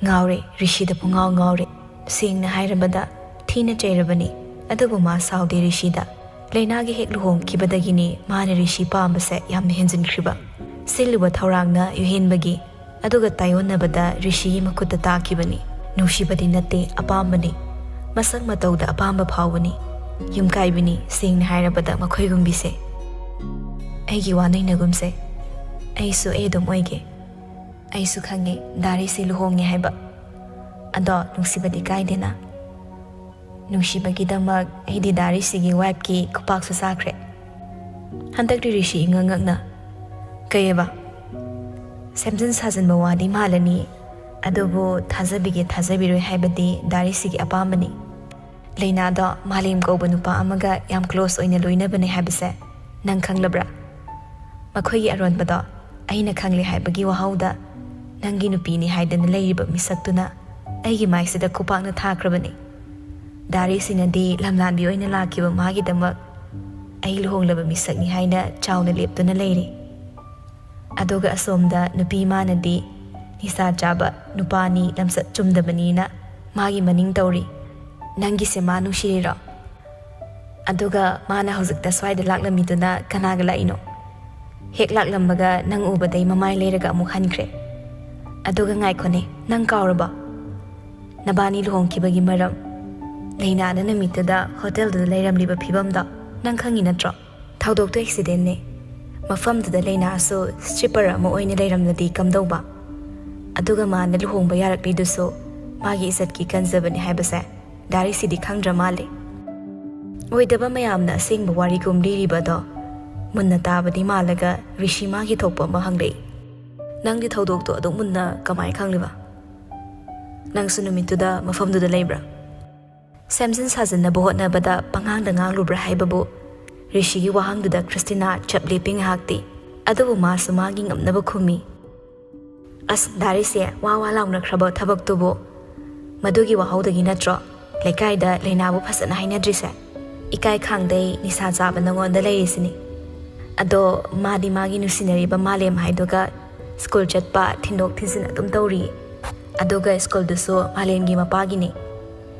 ꯉꯥꯎꯔꯦ, ꯔꯤꯁꯤꯗ ꯄꯨꯡꯉꯥꯎ ꯉꯥꯎꯔꯦ꯫ ꯁꯦꯡꯅ ꯍꯥꯏꯔꯕꯗ ꯊꯤꯅ ꯆꯩꯔꯕꯅꯤ꯫ ꯑꯗꯨꯕꯨ ꯃꯥ ꯁꯥꯎꯗꯦ ꯔꯤꯁꯤꯗ꯫ ꯂꯩꯅꯥꯒꯤ ꯍꯦꯛ ꯂꯨꯍꯣꯡꯈꯤꯕꯗꯒꯤꯅꯤ ꯃꯥꯅ ꯔꯤꯁꯤ ꯄꯥꯝꯕꯁꯦ ꯌꯥꯝꯅ ꯍꯦꯟꯖꯤꯟꯈ꯭ꯔꯤꯕ꯫ ꯁꯤꯜꯂꯨꯕ ꯊꯧꯔꯥꯡꯅ ꯌꯨꯍꯦꯟꯕꯒꯤ, ꯑꯗꯨꯒ ꯇꯥꯏꯑꯣꯟꯅꯕꯗ ꯔꯤꯁꯤꯒꯤ ꯃꯈꯨꯠꯇ ꯇꯥꯈꯤꯕꯅꯤ꯫ ꯅꯨꯡꯁꯤꯕꯗꯤ ꯅꯠꯇꯦ, ꯑꯄꯥꯝꯕꯅꯤ꯫ ꯃꯁꯛ ꯃꯇꯧꯗ ꯑꯄꯥꯝꯕ ꯐꯥꯎꯕꯅꯤ꯫ ꯌꯨꯝꯀꯥꯏꯕꯤꯅꯤ, ꯁꯦꯡꯅ ꯍꯥꯏꯔꯕꯗ ꯃꯈꯣꯏꯒꯨꯝꯕꯤꯁꯦ꯫ ꯑꯩꯒꯤ ꯋꯥ ꯅꯩꯅꯒꯨꯝꯁꯦ꯫ ꯑꯩꯁꯨ ꯑꯩ ꯑꯗꯨꯝ ꯑꯣꯏꯒꯦ꯫ ꯑꯩꯁꯨ ꯈꯪꯉꯦ ꯗꯥ ꯔꯤꯁꯤ ꯂꯨꯍꯣꯡꯉꯦ ꯍꯥꯏꯕ꯫ ꯑꯗꯣ ꯅꯨꯡꯁꯤꯕꯗꯤ ꯀꯥꯏꯗꯦꯅ꯫ ꯅꯨꯡꯁꯤꯕꯒꯤꯗꯃꯛ ꯑꯩꯗꯤ ꯗꯥ ꯔꯤꯁꯤꯒꯤ ꯋꯥꯏꯐꯀꯤ ꯈꯨꯄꯥꯛꯁꯨ ꯆꯥꯈ꯭ꯔꯦ꯫ ꯍꯟꯗꯛꯇꯤ ꯔꯤꯁꯤ ꯏꯉꯛ ꯉꯛꯅ, "ꯀꯩꯑꯕ? ꯁꯦꯝꯖꯤꯟ ꯁꯥꯖꯤꯟꯕ ꯋꯥꯗꯤ ꯃꯥꯜꯂꯅꯤ, ꯑꯗꯨꯕꯨ ꯊꯥꯖꯕꯤꯒꯦ ꯊꯥꯖꯕꯤꯔꯣꯏ ꯍꯥꯏꯕꯗꯤ ꯗꯥ ꯔꯤꯁꯤꯒꯤ ꯑꯄꯥꯝꯕꯅꯤ꯫ ꯂꯩꯅꯥꯗꯣ ꯃꯥꯂꯦꯝ ꯀꯧꯕ ꯅꯨꯄꯥ ꯑꯃꯒ ꯌꯥꯝ ꯀ꯭ꯂꯣꯁ ꯑꯣꯏꯅ ꯂꯣꯏꯅꯕꯅꯦ ꯍꯥꯏꯕꯁꯦ ꯅꯪ ꯈꯪꯂꯕ꯭ꯔꯥ? ꯃꯈꯣꯏꯒꯤ ꯑꯔꯣꯟꯕꯗꯣ ꯑꯩꯅ ꯈꯪꯂꯦ ꯍꯥꯏꯕꯒꯤ ꯋꯥꯍꯧꯗ ꯅꯪꯒꯤ ꯅꯨꯄꯤꯅꯤ ꯍꯥꯏꯗꯅ ꯂꯩꯔꯤꯕ ꯃꯤꯁꯛꯇꯨꯅ ꯑꯩꯒꯤ ꯃꯥꯏꯁꯤꯗ ꯈꯨꯄꯥꯛꯅ ꯊꯥꯈ꯭ꯔꯕꯅꯤ꯫ ꯗꯥ ꯔꯤꯁꯤꯅꯗꯤ ꯂꯝꯂꯥꯟꯕꯤ ꯑꯣꯏꯅ ꯂꯥꯛꯈꯤꯕ ꯃꯥꯒꯤꯗꯃꯛ ꯑꯩ ꯂꯨꯍꯣꯡꯂꯕ ꯃꯤꯁꯛꯅꯤ ꯍꯥꯏꯅ ꯆꯥꯎꯅ ꯂꯦꯞꯇꯨꯅ ꯂꯩꯔꯤ꯫ ꯑꯗꯨꯒ ꯑꯁꯣꯝꯗ ꯅꯨꯄꯤ ꯃꯥꯅꯗꯤ ꯅꯤꯁꯥ ꯆꯥꯕ ꯅꯨꯄꯥꯅꯤ, ꯂꯝꯆꯠ ꯆꯨꯝꯗꯕꯅꯤꯅ ꯃꯥꯒꯤ ꯃꯅꯤꯡ ꯇꯧꯔꯤ꯫ ꯅꯪꯒꯤꯁꯦ ꯃꯥ ꯅꯨꯡꯁꯤꯔꯤꯔꯣ? ꯑꯗꯨꯒ ꯃꯥꯅ ꯍꯧꯖꯤꯛꯇ ꯁ꯭ꯋꯥꯏꯗ ꯂꯥꯛꯂꯝꯃꯤꯗꯨꯅ ꯀꯅꯥꯒ ꯂꯥꯛꯏꯅꯣ? ꯍꯦꯛ ꯂꯥꯛꯂꯝꯕꯒ ꯅꯪ ꯎꯕꯗꯩ ꯃꯃꯥꯏ ꯂꯩꯔꯒ ꯑꯃꯨꯛ ꯍꯟꯈ꯭ꯔꯦ꯫ ꯑꯗꯨꯒ ꯉꯥꯏꯈꯣꯅꯦ, ꯅꯪ ꯀꯥꯎꯔꯕꯣ? ꯅꯕꯥꯅꯤ ꯂꯨꯍꯣꯡꯈꯤꯕꯒꯤ ꯃꯔꯝ, ꯂꯩꯅꯥꯅ ꯅꯨꯃꯤꯠꯇꯨꯗ ꯍꯣꯇꯦꯜꯗꯨꯗ ꯂꯩꯔꯝꯂꯤꯕ ꯐꯤꯕꯝꯗꯣ ꯅꯪ ꯈꯪꯉꯤ ꯅꯠꯇ꯭ꯔꯣ? ꯊꯧꯗꯣꯛꯇꯣ ꯑꯦꯛꯁꯤꯗꯦꯟꯅꯦ꯫ ꯃꯐꯝꯗꯨꯗ ꯂꯩꯅꯥꯁꯨ ꯁ꯭ꯇ꯭ꯔꯤꯄꯔ ꯑꯃ ꯑꯣꯏꯅ ꯂꯩꯔꯝꯂꯗꯤ ꯀꯝꯗꯧꯕ? ꯑꯗꯨꯒ ꯃꯥꯅ ꯂꯨꯍꯣꯡꯕ ꯌꯥꯔꯛꯂꯤꯗꯨꯁꯨ ꯃꯥꯒꯤ ꯏꯖꯠꯀꯤ ꯀꯟꯖꯕꯅꯦ ꯍꯥꯏꯕꯁꯦ ꯗꯥ ꯔꯤꯁꯤꯗꯤ ꯈꯪꯗ꯭ꯔ ꯃꯥꯜꯂꯦ꯫ ꯑꯣꯏꯗꯕ ꯃꯌꯥꯝꯅ ꯑꯁꯦꯡꯕ ꯋꯥꯔꯤꯒꯨꯝ ꯂꯤꯔꯤꯕꯗꯣ ꯃꯨꯟꯅ ꯇꯥꯕꯗꯤ ꯃꯥꯜꯂꯒ ꯔꯤꯁꯤ ꯃꯥꯒꯤ ꯊꯣꯛꯄ ꯑꯃ ꯍꯪꯂꯛꯏ꯫ "ꯅꯪꯗꯤ ꯊꯧꯗꯣꯛꯇꯣ ꯑꯗꯨꯛ ꯃꯨꯟꯅ ꯀꯃꯥꯏ ꯈꯪꯂꯤꯕ? ꯅꯪꯁꯨ ꯅꯨꯃꯤꯠꯇꯨꯗ ꯃꯐꯝꯗꯨꯗ ꯂꯩꯕ꯭ꯔꯥ?" ꯁꯦꯝꯖꯤꯟ ꯁꯥꯖꯤꯟꯅꯕ ꯍꯣꯠꯅꯕꯗ ꯄꯉꯥꯡꯗ ꯉꯥꯡꯂꯨꯕ꯭ꯔꯥ ꯍꯥꯏꯕꯕꯨ, ꯔꯤꯁꯤꯒꯤ ꯋꯥꯍꯪꯗꯨꯗ ꯈ꯭ꯔꯤꯁꯇꯤꯅꯥ ꯆꯞ ꯂꯦꯞꯄꯤ ꯉꯥꯏꯍꯥꯛꯇꯤ꯫ ꯑꯗꯨꯕꯨ ꯃꯥꯁꯨ ꯃꯥꯒꯤ ꯉꯝꯅꯕ ꯈꯨꯝꯃꯤ꯫ "ꯑꯁ, ꯗꯥ ꯔꯤꯁꯤ, ꯋꯥ ꯋꯥ ꯂꯥꯎꯅꯈ꯭ꯔꯕ ꯊꯕꯛꯇꯨꯕꯨ꯫ ꯃꯗꯨꯒꯤ ꯋꯥꯍꯧꯗꯒꯤ ꯅꯠꯇ꯭ꯔꯣ ꯂꯩꯀꯥꯏꯗ ꯂꯩꯅꯥꯕꯨ ꯐꯖꯅ ꯍꯥꯏꯅꯗ꯭ꯔꯤꯁꯦ? ꯏꯀꯥꯏ ꯈꯥꯡꯗꯩ ꯅꯤꯁꯥ ꯆꯥꯕ ꯅꯉꯣꯟꯗ ꯂꯩꯔꯤꯁꯤꯅꯤ꯫ ꯑꯗꯣ ꯃꯥꯗꯤ ꯃꯥꯒꯤ ꯅꯨꯡꯁꯤꯅꯔꯤꯕ ꯃꯥꯂꯦꯝ ꯍꯥꯏꯗꯨꯒ ꯁ꯭ꯀꯨꯜ ꯆꯠꯄ, ꯊꯤꯟꯗꯣꯛ ꯊꯤꯟꯖꯤꯟ ꯑꯗꯨꯝ ꯇꯧꯔꯤ꯫ ꯑꯗꯨꯒ ꯁ꯭ꯀꯨꯜꯗꯨꯁꯨ ꯃꯥꯂꯦꯝꯒꯤ ꯃꯄꯥꯒꯤꯅꯤ꯫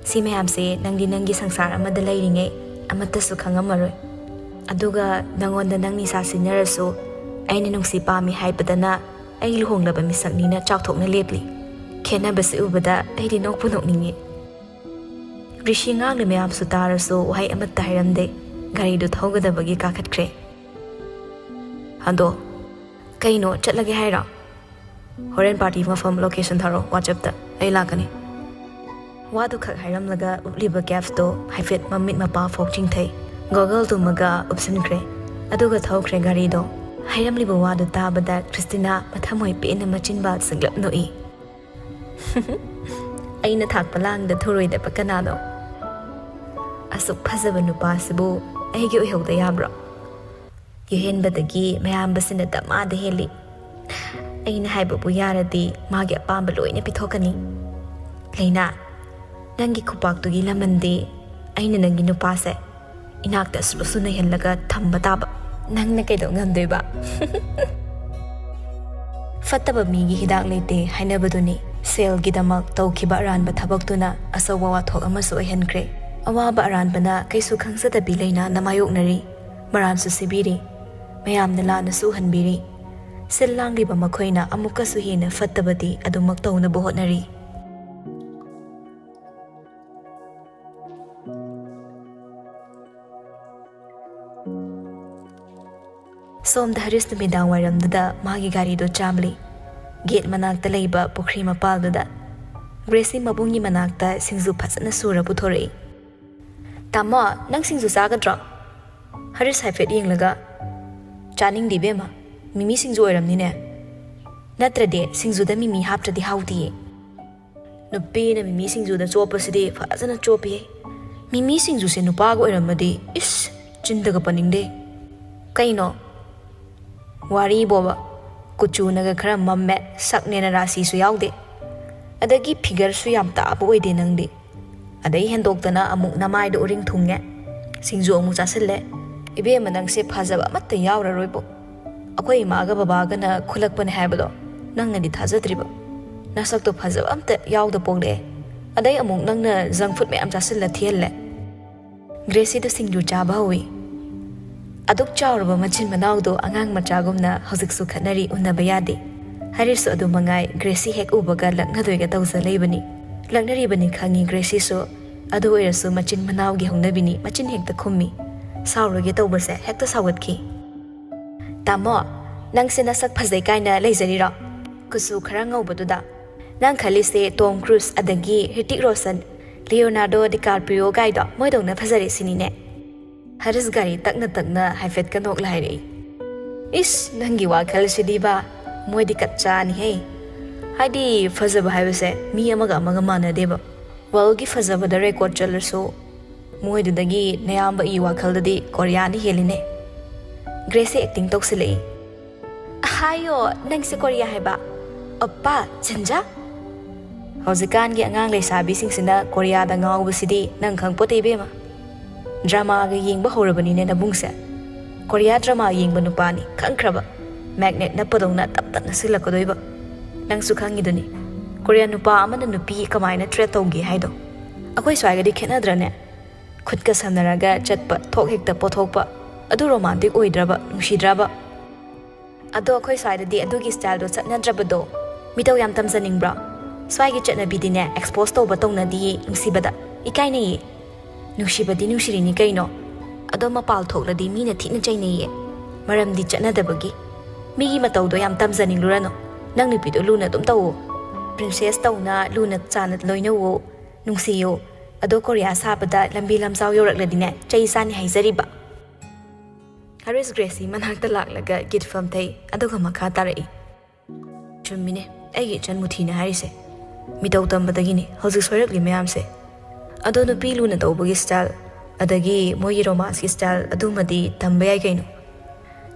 ꯁꯤ ꯃꯌꯥꯝꯁꯦ ꯅꯪꯗꯤ ꯅꯪꯒꯤ ꯁꯪꯁꯥꯔ ꯑꯃꯗ ꯂꯩꯔꯤꯉꯩ ꯑꯃꯠꯇꯁꯨ ꯈꯪꯉꯝꯃꯔꯣꯏ꯫ ꯑꯗꯨꯒ ꯅꯉꯣꯟꯗ ꯅꯪ ꯅꯤꯁꯥ ꯁꯤꯖꯤꯟꯅꯔꯁꯨ ꯑꯩꯅ ꯅꯨꯡꯁꯤ ꯄꯥꯝꯃꯤ ꯍꯥꯏꯕꯗꯅ ꯑꯩ ꯂꯨꯍꯣꯡꯂꯕ ꯃꯤꯁꯛꯅꯤꯅ ꯆꯥꯎꯊꯣꯛꯅ ꯂꯦꯞꯂꯤ꯫ ꯈꯦꯠꯅꯕꯁꯤ ꯎꯕꯗ ꯑꯩꯗꯤ ꯅꯣꯛꯄꯨ ꯅꯣꯛꯅꯤꯡꯉꯤ꯫" ꯔꯤꯁꯤ ꯉꯥꯡꯂꯤ ꯃꯌꯥꯝꯁꯨ ꯇꯥꯔꯁꯨ ꯋꯥꯍꯩ ꯑꯃꯠꯇ ꯍꯥꯏꯔꯝꯗꯦ꯫ ꯒꯥꯔꯤꯗꯨ ꯊꯧꯒꯗꯕꯒꯤ ꯀꯥꯈꯠꯈ꯭ꯔꯦ꯫ "ꯑꯗꯣ ꯀꯩꯅꯣ, ꯆꯠꯂꯒꯦ ꯍꯥꯏꯔꯣ? ꯍꯣꯔꯦꯟ ꯄꯥꯔꯇꯤ ꯃꯐꯝ ꯂꯣꯀꯦꯁꯟ ꯊꯥꯔꯛꯑꯣ ꯋꯥꯆꯦꯞꯇ, ꯑꯩ ꯂꯥꯛꯀꯅꯤ꯫ ꯋꯥꯗꯨ ꯈꯛ ꯍꯥꯏꯔꯝꯂꯒ ꯎꯠꯂꯤꯕ ꯀꯦꯞꯇꯣ ꯍꯥꯏꯐꯦꯠ ꯃꯃꯤꯠ ꯃꯄꯥ ꯐꯥꯎ ꯆꯤꯡꯊꯩ꯫ ꯒꯣꯒꯜ ꯇꯨꯝꯃꯒ ꯎꯞꯁꯤꯟꯈ꯭ꯔꯦ꯫ ꯑꯗꯨꯒ ꯊꯧꯈ꯭ꯔꯦ ꯒꯥꯔꯤꯗꯣ꯫ ꯍꯥꯏꯔꯝꯂꯤꯕ ꯋꯥꯗꯨ ꯇꯥꯕꯗ ꯈ꯭ꯔꯤꯁꯇꯤꯅꯥ ꯃꯊꯃꯣꯏ ꯄꯦꯟꯅ ꯃꯆꯤꯟꯕꯥꯜ ꯁꯤꯡꯂꯞ ꯅꯣꯛꯏ꯫ ꯑꯩꯅ ꯊꯥꯛꯄ ꯂꯥꯡꯗ ꯊꯨꯔꯣꯏꯗꯕ ꯀꯅꯥꯅꯣ? ꯑꯁꯨꯛ ꯐꯖꯕ ꯅꯨꯄꯥꯁꯤꯕꯨ ꯑꯩꯒꯤ ꯑꯣꯏꯍꯧꯗ ꯌꯥꯕ꯭ꯔꯣ? ꯌꯨꯍꯦꯟꯕꯗꯒꯤ ꯃꯌꯥꯝꯕꯁꯤꯅ ꯗꯃꯥꯗ ꯍꯦꯜꯂꯤ꯫ ꯑꯩꯅ ꯍꯥꯏꯕꯕꯨ ꯌꯥꯔꯗꯤ ꯃꯥꯒꯤ ꯑꯄꯥꯝꯕ ꯂꯣꯏꯅ ꯄꯤꯊꯣꯛꯀꯅꯤ꯫ ꯂꯩꯅꯥ, ꯅꯪꯒꯤ ꯈꯨꯄꯥꯛꯇꯨꯒꯤ ꯂꯃꯟꯗꯤ ꯑꯩꯅ ꯅꯪꯒꯤ ꯅꯨꯄꯥꯁꯦ ꯏꯅꯥꯛꯇ ꯁꯨꯔꯨ ꯁꯨ ꯅꯩꯍꯜꯂꯒ ꯊꯝꯕ ꯇꯥꯕ꯫ ꯅꯪꯅ ꯀꯩꯗꯧ ꯉꯝꯗꯣꯏꯕ? ꯐꯠꯇꯕ ꯃꯤꯒꯤ ꯍꯤꯗꯥꯛ ꯂꯩꯇꯦ ꯍꯥꯏꯅꯕꯗꯨꯅꯤ꯫ ꯁꯦꯜꯒꯤꯗꯃꯛ ꯇꯧꯈꯤꯕ ꯑꯔꯥꯟꯕ ꯊꯕꯛꯇꯨꯅ ꯑꯆꯧꯕ ꯋꯥꯊꯣꯛ ꯑꯃꯁꯨ ꯑꯣꯏꯍꯟꯈ꯭ꯔꯦ꯫ ꯑꯋꯥꯕ ꯑꯔꯥꯟꯕꯅ ꯀꯩꯁꯨ ꯈꯪꯖꯗꯕꯤ ꯂꯩꯅꯥꯅ ꯃꯥꯌꯣꯛꯅꯔꯤ꯫ ꯃꯔꯥꯜꯁꯨ ꯁꯤꯕꯤꯔꯤ꯫ ꯃꯌꯥꯝꯅ ꯂꯥꯟꯅꯁꯨ ꯎꯍꯟꯕꯤꯔꯤ꯫ ꯁꯤꯜ ꯂꯥꯡꯂꯤꯕ ꯃꯈꯣꯏꯅ ꯑꯃꯨꯛꯀꯁꯨ ꯍꯦꯟꯅ ꯐꯠꯇꯕꯗꯤ ꯑꯗꯨꯃꯛ ꯇꯧꯅꯕ ꯍꯣꯠꯅꯔꯤ꯫ ꯁꯣꯝꯗ ꯍꯔꯤꯁ ꯅꯨꯃꯤꯗꯥꯡ ꯋꯥꯏꯔꯝꯗꯨꯗ ꯃꯥꯒꯤ ꯒꯥꯔꯤꯗꯣ ꯆꯥꯝꯂꯤ꯫ ꯒꯦꯠ ꯃꯅꯥꯛꯇ ꯂꯩꯕ ꯄꯨꯈ꯭ꯔꯤ ꯃꯄꯥꯜꯗꯨꯗ ꯒ꯭ꯔꯦꯁꯤ ꯃꯕꯨꯡꯒꯤ ꯃꯅꯥꯛꯇ ꯁꯤꯡꯖꯨ ꯐꯖꯅ ꯁꯨꯔ ꯄꯨꯊꯣꯔꯛꯏ꯫ "ꯇꯥꯃꯣ, ꯅꯪ ꯁꯤꯡꯖꯨ ꯆꯥꯒꯗ꯭ꯔꯣ?" ꯍꯔꯤꯁ ꯍꯥꯏꯐꯦꯠ ꯌꯦꯡꯂꯒ, "ꯆꯥꯅꯤꯡꯗꯦ ꯏꯕꯦꯝꯃ, ꯃꯤꯃꯤ ꯁꯤꯡꯖꯨ ꯑꯣꯏꯔꯝꯅꯤꯅꯦ꯫ ꯅꯠꯇ꯭ꯔꯗꯤ ꯁꯤꯡꯖꯨꯗ ꯃꯤꯃꯤ ꯍꯥꯞꯇ꯭ꯔꯗꯤ ꯍꯥꯎꯇꯤꯌꯦ꯫ ꯅꯨꯄꯤꯅ ꯃꯤꯃꯤ ꯁꯤꯡꯖꯨꯗ ꯆꯣꯞꯄꯁꯤꯗꯤ ꯐꯖꯅ ꯆꯣꯞꯄꯤꯍꯦ꯫ ꯃꯤꯃꯤ ꯁꯤꯡꯖꯨꯁꯦ ꯅꯨꯄꯥꯒ ꯑꯣꯏꯔꯝꯃꯗꯤ, ꯏꯁ, ꯆꯤꯟꯗꯒ ꯄꯟꯅꯤꯡꯗꯦ꯫ ꯀꯩꯅꯣ? ꯋꯥꯔꯤꯕꯣꯕ, ꯀꯨꯆꯨꯅꯒ ꯈꯔ ꯃꯝꯃꯦ, ꯁꯛꯅꯦꯅ ꯔꯥꯁꯤꯁꯨ ꯌꯥꯎꯗꯦ, ꯑꯗꯒꯤ ꯐꯤꯒꯔꯁꯨ ꯌꯥꯝ ꯇꯥꯕ ꯑꯣꯏꯗꯦ ꯅꯪꯗꯤ꯫ ꯑꯗꯩ ꯍꯦꯟꯗꯣꯛꯇꯅ ꯑꯃꯨꯛ ꯅꯃꯥꯏꯗꯣ ꯎꯔꯤꯡ ꯊꯨꯡꯉꯦ, ꯁꯤꯡꯖꯨ ꯑꯃꯨꯛ ꯆꯥꯁꯤꯜꯂꯦ꯫ ꯏꯕꯦꯝꯃ, ꯅꯪꯁꯦ ꯐꯖꯕ ꯑꯃꯠꯇ ꯌꯥꯎꯔꯔꯣꯏꯕꯣ꯫ ꯑꯩꯈꯣꯏ ꯏꯃꯥꯒ ꯕꯕꯥꯒꯅ ꯈꯨꯜꯂꯛꯄꯅꯦ ꯍꯥꯏꯕꯗꯣ ꯅꯪꯅꯗꯤ ꯊꯥꯖꯗ꯭ꯔꯤꯕ꯫ ꯅꯁꯛꯇꯣ ꯐꯖꯕ ꯑꯝꯇ ꯌꯥꯎꯗ ꯄꯣꯛꯂꯛꯑꯦ꯫ ꯑꯗꯩ ꯑꯃꯨꯛ ꯅꯪꯅ ꯖꯪ ꯐꯨꯗ ꯃꯌꯥꯝ ꯆꯥꯁꯤꯜꯂ ꯊꯤꯍꯜꯂꯦ꯫" ꯒ꯭ꯔꯦꯁꯤꯗꯣ ꯁꯤꯡꯖꯨ ꯆꯥꯕ ꯍꯧꯏ꯫ ꯑꯗꯨꯛ ꯆꯥꯎꯔꯕ ꯃꯆꯤꯟ ꯃꯅꯥꯎꯗꯣ ꯑꯉꯥꯡ ꯃꯆꯥꯒꯨꯝꯅ ꯍꯧꯖꯤꯛꯁꯨ ꯈꯠꯅꯔꯤ, ꯎꯅꯕ ꯌꯥꯗꯦ꯫ ꯍꯔꯤꯁꯁꯨ ꯑꯗꯨ ꯃꯉꯥꯏ, ꯒ꯭ꯔꯦꯁꯤ ꯍꯦꯛ ꯎꯕꯒ ꯂꯛꯅꯗꯣꯏꯒ ꯇꯧꯖ ꯂꯩꯕꯅꯤ꯫ ꯂꯛꯅꯔꯤꯕꯅꯤ ꯈꯪꯉꯤ ꯒ꯭ꯔꯦꯁꯤꯁꯨ, ꯑꯗꯨ ꯑꯣꯏꯔꯁꯨ ꯃꯆꯤꯟ ꯃꯅꯥꯎꯒꯤ ꯍꯧꯅꯕꯤꯅꯤ, ꯃꯆꯤꯟ ꯍꯦꯛꯇ ꯈꯨꯝꯃꯤ꯫ ꯁꯥꯎꯔꯣꯏꯒꯦ ꯇꯧꯕꯁꯦ ꯍꯦꯛꯇ ꯁꯥꯎꯒꯠꯈꯤ꯫ "ꯇꯥꯃꯣ, ꯅꯪꯁꯦ ꯅꯁꯛ ꯐꯖꯩ ꯀꯥꯏꯅ ꯂꯩꯖꯔꯤꯔꯣ? ꯀꯨꯆꯨ ꯈꯔ ꯉꯧꯕꯗꯨꯗ꯫ ꯅꯪ ꯈꯜꯂꯤꯁꯦ ꯇꯣꯝ ꯀ꯭ꯔꯨꯁ ꯑꯗꯒꯤ ꯍ꯭ꯔꯤꯇꯤꯛ ꯔꯣꯁꯟ, ꯂꯤꯑꯣꯅꯥꯔꯗꯣ ꯗꯤꯀꯥꯄ꯭ꯔꯤꯑꯣ ꯒꯥꯏꯗꯣ ꯃꯣꯏꯗꯧꯅ ꯐꯖꯔꯦ ꯁꯤꯅꯤꯅꯦ꯫ ꯍꯔꯤꯁ ꯒꯥꯔꯤ ꯇꯛꯅ ꯇꯛꯅ ꯍꯥꯏꯐꯦꯠꯀ ꯅꯣꯛꯂ ꯍꯥꯏꯔꯛꯏ꯫ ꯏꯁ, ꯅꯪꯒꯤ ꯋꯥꯈꯜꯁꯤꯗꯤꯕ, ꯃꯣꯏꯗꯤ ꯀꯠꯆꯥꯅꯤꯍꯦ꯫ ꯍꯥꯏꯗꯤ ꯐꯖꯕ ꯍꯥꯏꯕꯁꯦ ꯃꯤ ꯑꯃꯒ ꯑꯃꯒ ꯃꯥꯟꯅꯗꯦꯕ꯫ ꯋꯥꯔꯜꯒꯤ ꯐꯖꯕꯗ ꯔꯦꯀꯣꯔꯗ ꯆꯠꯂꯁꯨ ꯃꯣꯏꯗꯨꯗꯒꯤ ꯅꯌꯥꯝꯕ ꯑꯩ ꯋꯥꯈꯜꯗꯗꯤ ꯀꯣꯔꯤꯌꯥꯅ ꯍꯦꯜꯂꯤꯅꯦ꯫ ꯒ꯭ꯔꯦꯁꯁꯦ ꯑꯦꯛꯇꯤꯡ ꯇꯧꯁꯤꯜꯂꯛꯏ꯫ ꯍꯥꯏꯌꯣ, ꯅꯪꯁꯦ ꯀꯣꯔꯤꯌꯥ ꯍꯥꯏꯕ? ꯑꯞꯄꯥ, ꯆꯟꯖꯥ? ꯍꯧꯖꯤꯛꯀꯥꯟꯒꯤ ꯑꯉꯥꯡ ꯂꯩꯁꯥꯕꯤꯁꯤꯡꯁꯤꯅ ꯀꯣꯔꯤꯌꯥꯗ ꯉꯥꯎꯕꯁꯤꯗꯤ ꯅꯪ ꯈꯪꯄꯣꯠꯇꯦ ꯏꯕꯦꯝꯃ꯫ ꯗ꯭ꯔꯃꯥꯒ ꯌꯦꯡꯕ ꯍꯧꯔꯕꯅꯤꯅꯦ ꯅꯕꯨꯡꯁꯦ꯫ ꯀꯣꯔꯤꯌꯥ ꯗ꯭ꯔꯃꯥ ꯌꯦꯡꯕ ꯅꯨꯄꯥꯅꯤ ꯈꯪꯈ꯭ꯔꯕ꯫ ꯃꯦꯒꯅꯦꯠ ꯅꯞꯄꯗꯧꯅ ꯇꯞ ꯇꯞꯅ ꯁꯤꯜꯂꯛꯀꯗꯣꯏꯕ꯫ ꯅꯪꯁꯨ ꯈꯪꯉꯤꯗꯨꯅꯤ, ꯀꯣꯔꯤꯌꯥ ꯅꯨꯄꯥ ꯑꯃꯅ ꯅꯨꯄꯤ ꯀꯃꯥꯏꯅ ꯇ꯭ꯔꯤꯠ ꯇꯧꯒꯦ ꯍꯥꯏꯗꯣ꯫ ꯑꯩꯈꯣꯏ ꯁ꯭ꯋꯥꯏꯒꯗꯤ ꯈꯦꯠꯅꯗ꯭ꯔꯅꯦ? ꯈꯨꯠꯀ ꯁꯝꯅꯔꯒ ꯆꯠꯄ, ꯊꯣꯛ ꯍꯦꯛꯇ ꯄꯣꯊꯣꯛꯄ꯫ ꯑꯗꯨ ꯔꯣꯃꯥꯟꯇꯤꯛ ꯑꯣꯏꯗ꯭ꯔꯕ, ꯅꯨꯡꯁꯤꯗ꯭ꯔꯕ? ꯑꯗꯣ ꯑꯩꯈꯣꯏ ꯁ꯭ꯋꯥꯏꯗꯗꯤ ꯑꯗꯨꯒꯤ ꯁ꯭ꯇꯥꯏꯜꯗꯣ ꯆꯠꯅꯗ꯭ꯔꯕꯗꯣ꯫ ꯃꯤꯇꯧ ꯌꯥꯝ ꯇꯝꯖꯅꯤꯡꯕ꯭ꯔꯣ? ꯁ꯭ꯋꯥꯏꯒꯤ ꯆꯠꯅꯕꯤꯗꯤꯅꯦ ꯑꯦꯛꯁꯄꯣꯖ ꯇꯧꯕ ꯇꯧꯅꯗꯤꯌꯦ ꯅꯨꯡꯁꯤꯕꯗ꯫ ꯏꯀꯥꯏꯅꯩꯌꯦ꯫ ꯅꯨꯡꯁꯤꯕꯗꯤ ꯅꯨꯡꯁꯤꯔꯤꯅꯤ ꯀꯩꯅꯣ꯫ ꯑꯗꯣ ꯃꯄꯥꯜ ꯊꯣꯛꯂꯗꯤ ꯃꯤꯅ ꯊꯤꯅ ꯆꯩꯅꯩꯌꯦ꯫ ꯃꯔꯝꯗꯤ ꯆꯠꯅꯗꯕꯒꯤ꯫ ꯃꯤꯒꯤ ꯃꯇꯧꯗꯣ ꯌꯥꯝ ꯇꯝꯖꯅꯤꯡꯂꯨꯔꯅꯨ꯫ ꯅꯪ ꯅꯨꯄꯤꯗꯣ ꯂꯨꯅ ꯑꯗꯨꯝ ꯇꯧꯋꯣ꯫ ꯄ꯭ꯔꯤꯟꯁꯦꯁ ꯇꯧꯅ ꯂꯨꯅ ꯆꯥꯟꯅ ꯂꯣꯏꯅꯧꯋꯣ꯫ ꯅꯨꯡꯁꯤꯌꯣ꯫ ꯑꯗꯣ ꯀꯣꯔꯤꯌꯥ ꯁꯥꯕꯗ ꯂꯝꯕꯤ ꯂꯝꯖꯥꯎ ꯌꯧꯔꯛꯂꯗꯤꯅꯦ ꯆꯩ ꯆꯥꯅꯤ ꯍꯥꯏꯖꯔꯤꯕ꯫ ꯍꯔꯤꯁ ꯒ꯭ꯔꯦꯁꯤ ꯃꯅꯥꯛꯇ ꯂꯥꯛꯂꯒ ꯒꯤꯠ ꯐꯝꯊꯩ, ꯑꯗꯨꯒ ꯃꯈꯥ ꯇꯥꯔꯛꯏ꯫ ꯆꯨꯝꯃꯤꯅꯦ, ꯑꯩꯒꯤ ꯏꯆꯟ ꯃꯨꯊꯤꯅ ꯍꯥꯏꯔꯤꯁꯦ꯫ ꯃꯤꯇꯧ ꯇꯝꯕꯗꯒꯤꯅꯦ ꯍꯧꯖꯤꯛ ꯁꯣꯏꯔꯛꯂꯤ ꯃꯌꯥꯝꯁꯦ꯫ ꯑꯗꯣ ꯅꯨꯄꯤ ꯂꯨꯅ ꯇꯧꯕꯒꯤ ꯁ꯭ꯇꯥꯏꯜ, ꯑꯗꯒꯤ ꯃꯣꯏꯒꯤ ꯔꯣꯃꯥꯟꯁꯀꯤ ꯁ꯭ꯇꯥꯏꯜ ꯑꯗꯨꯃꯗꯤ ꯇꯝꯕ ꯌꯥꯏ ꯀꯩꯅꯣ꯫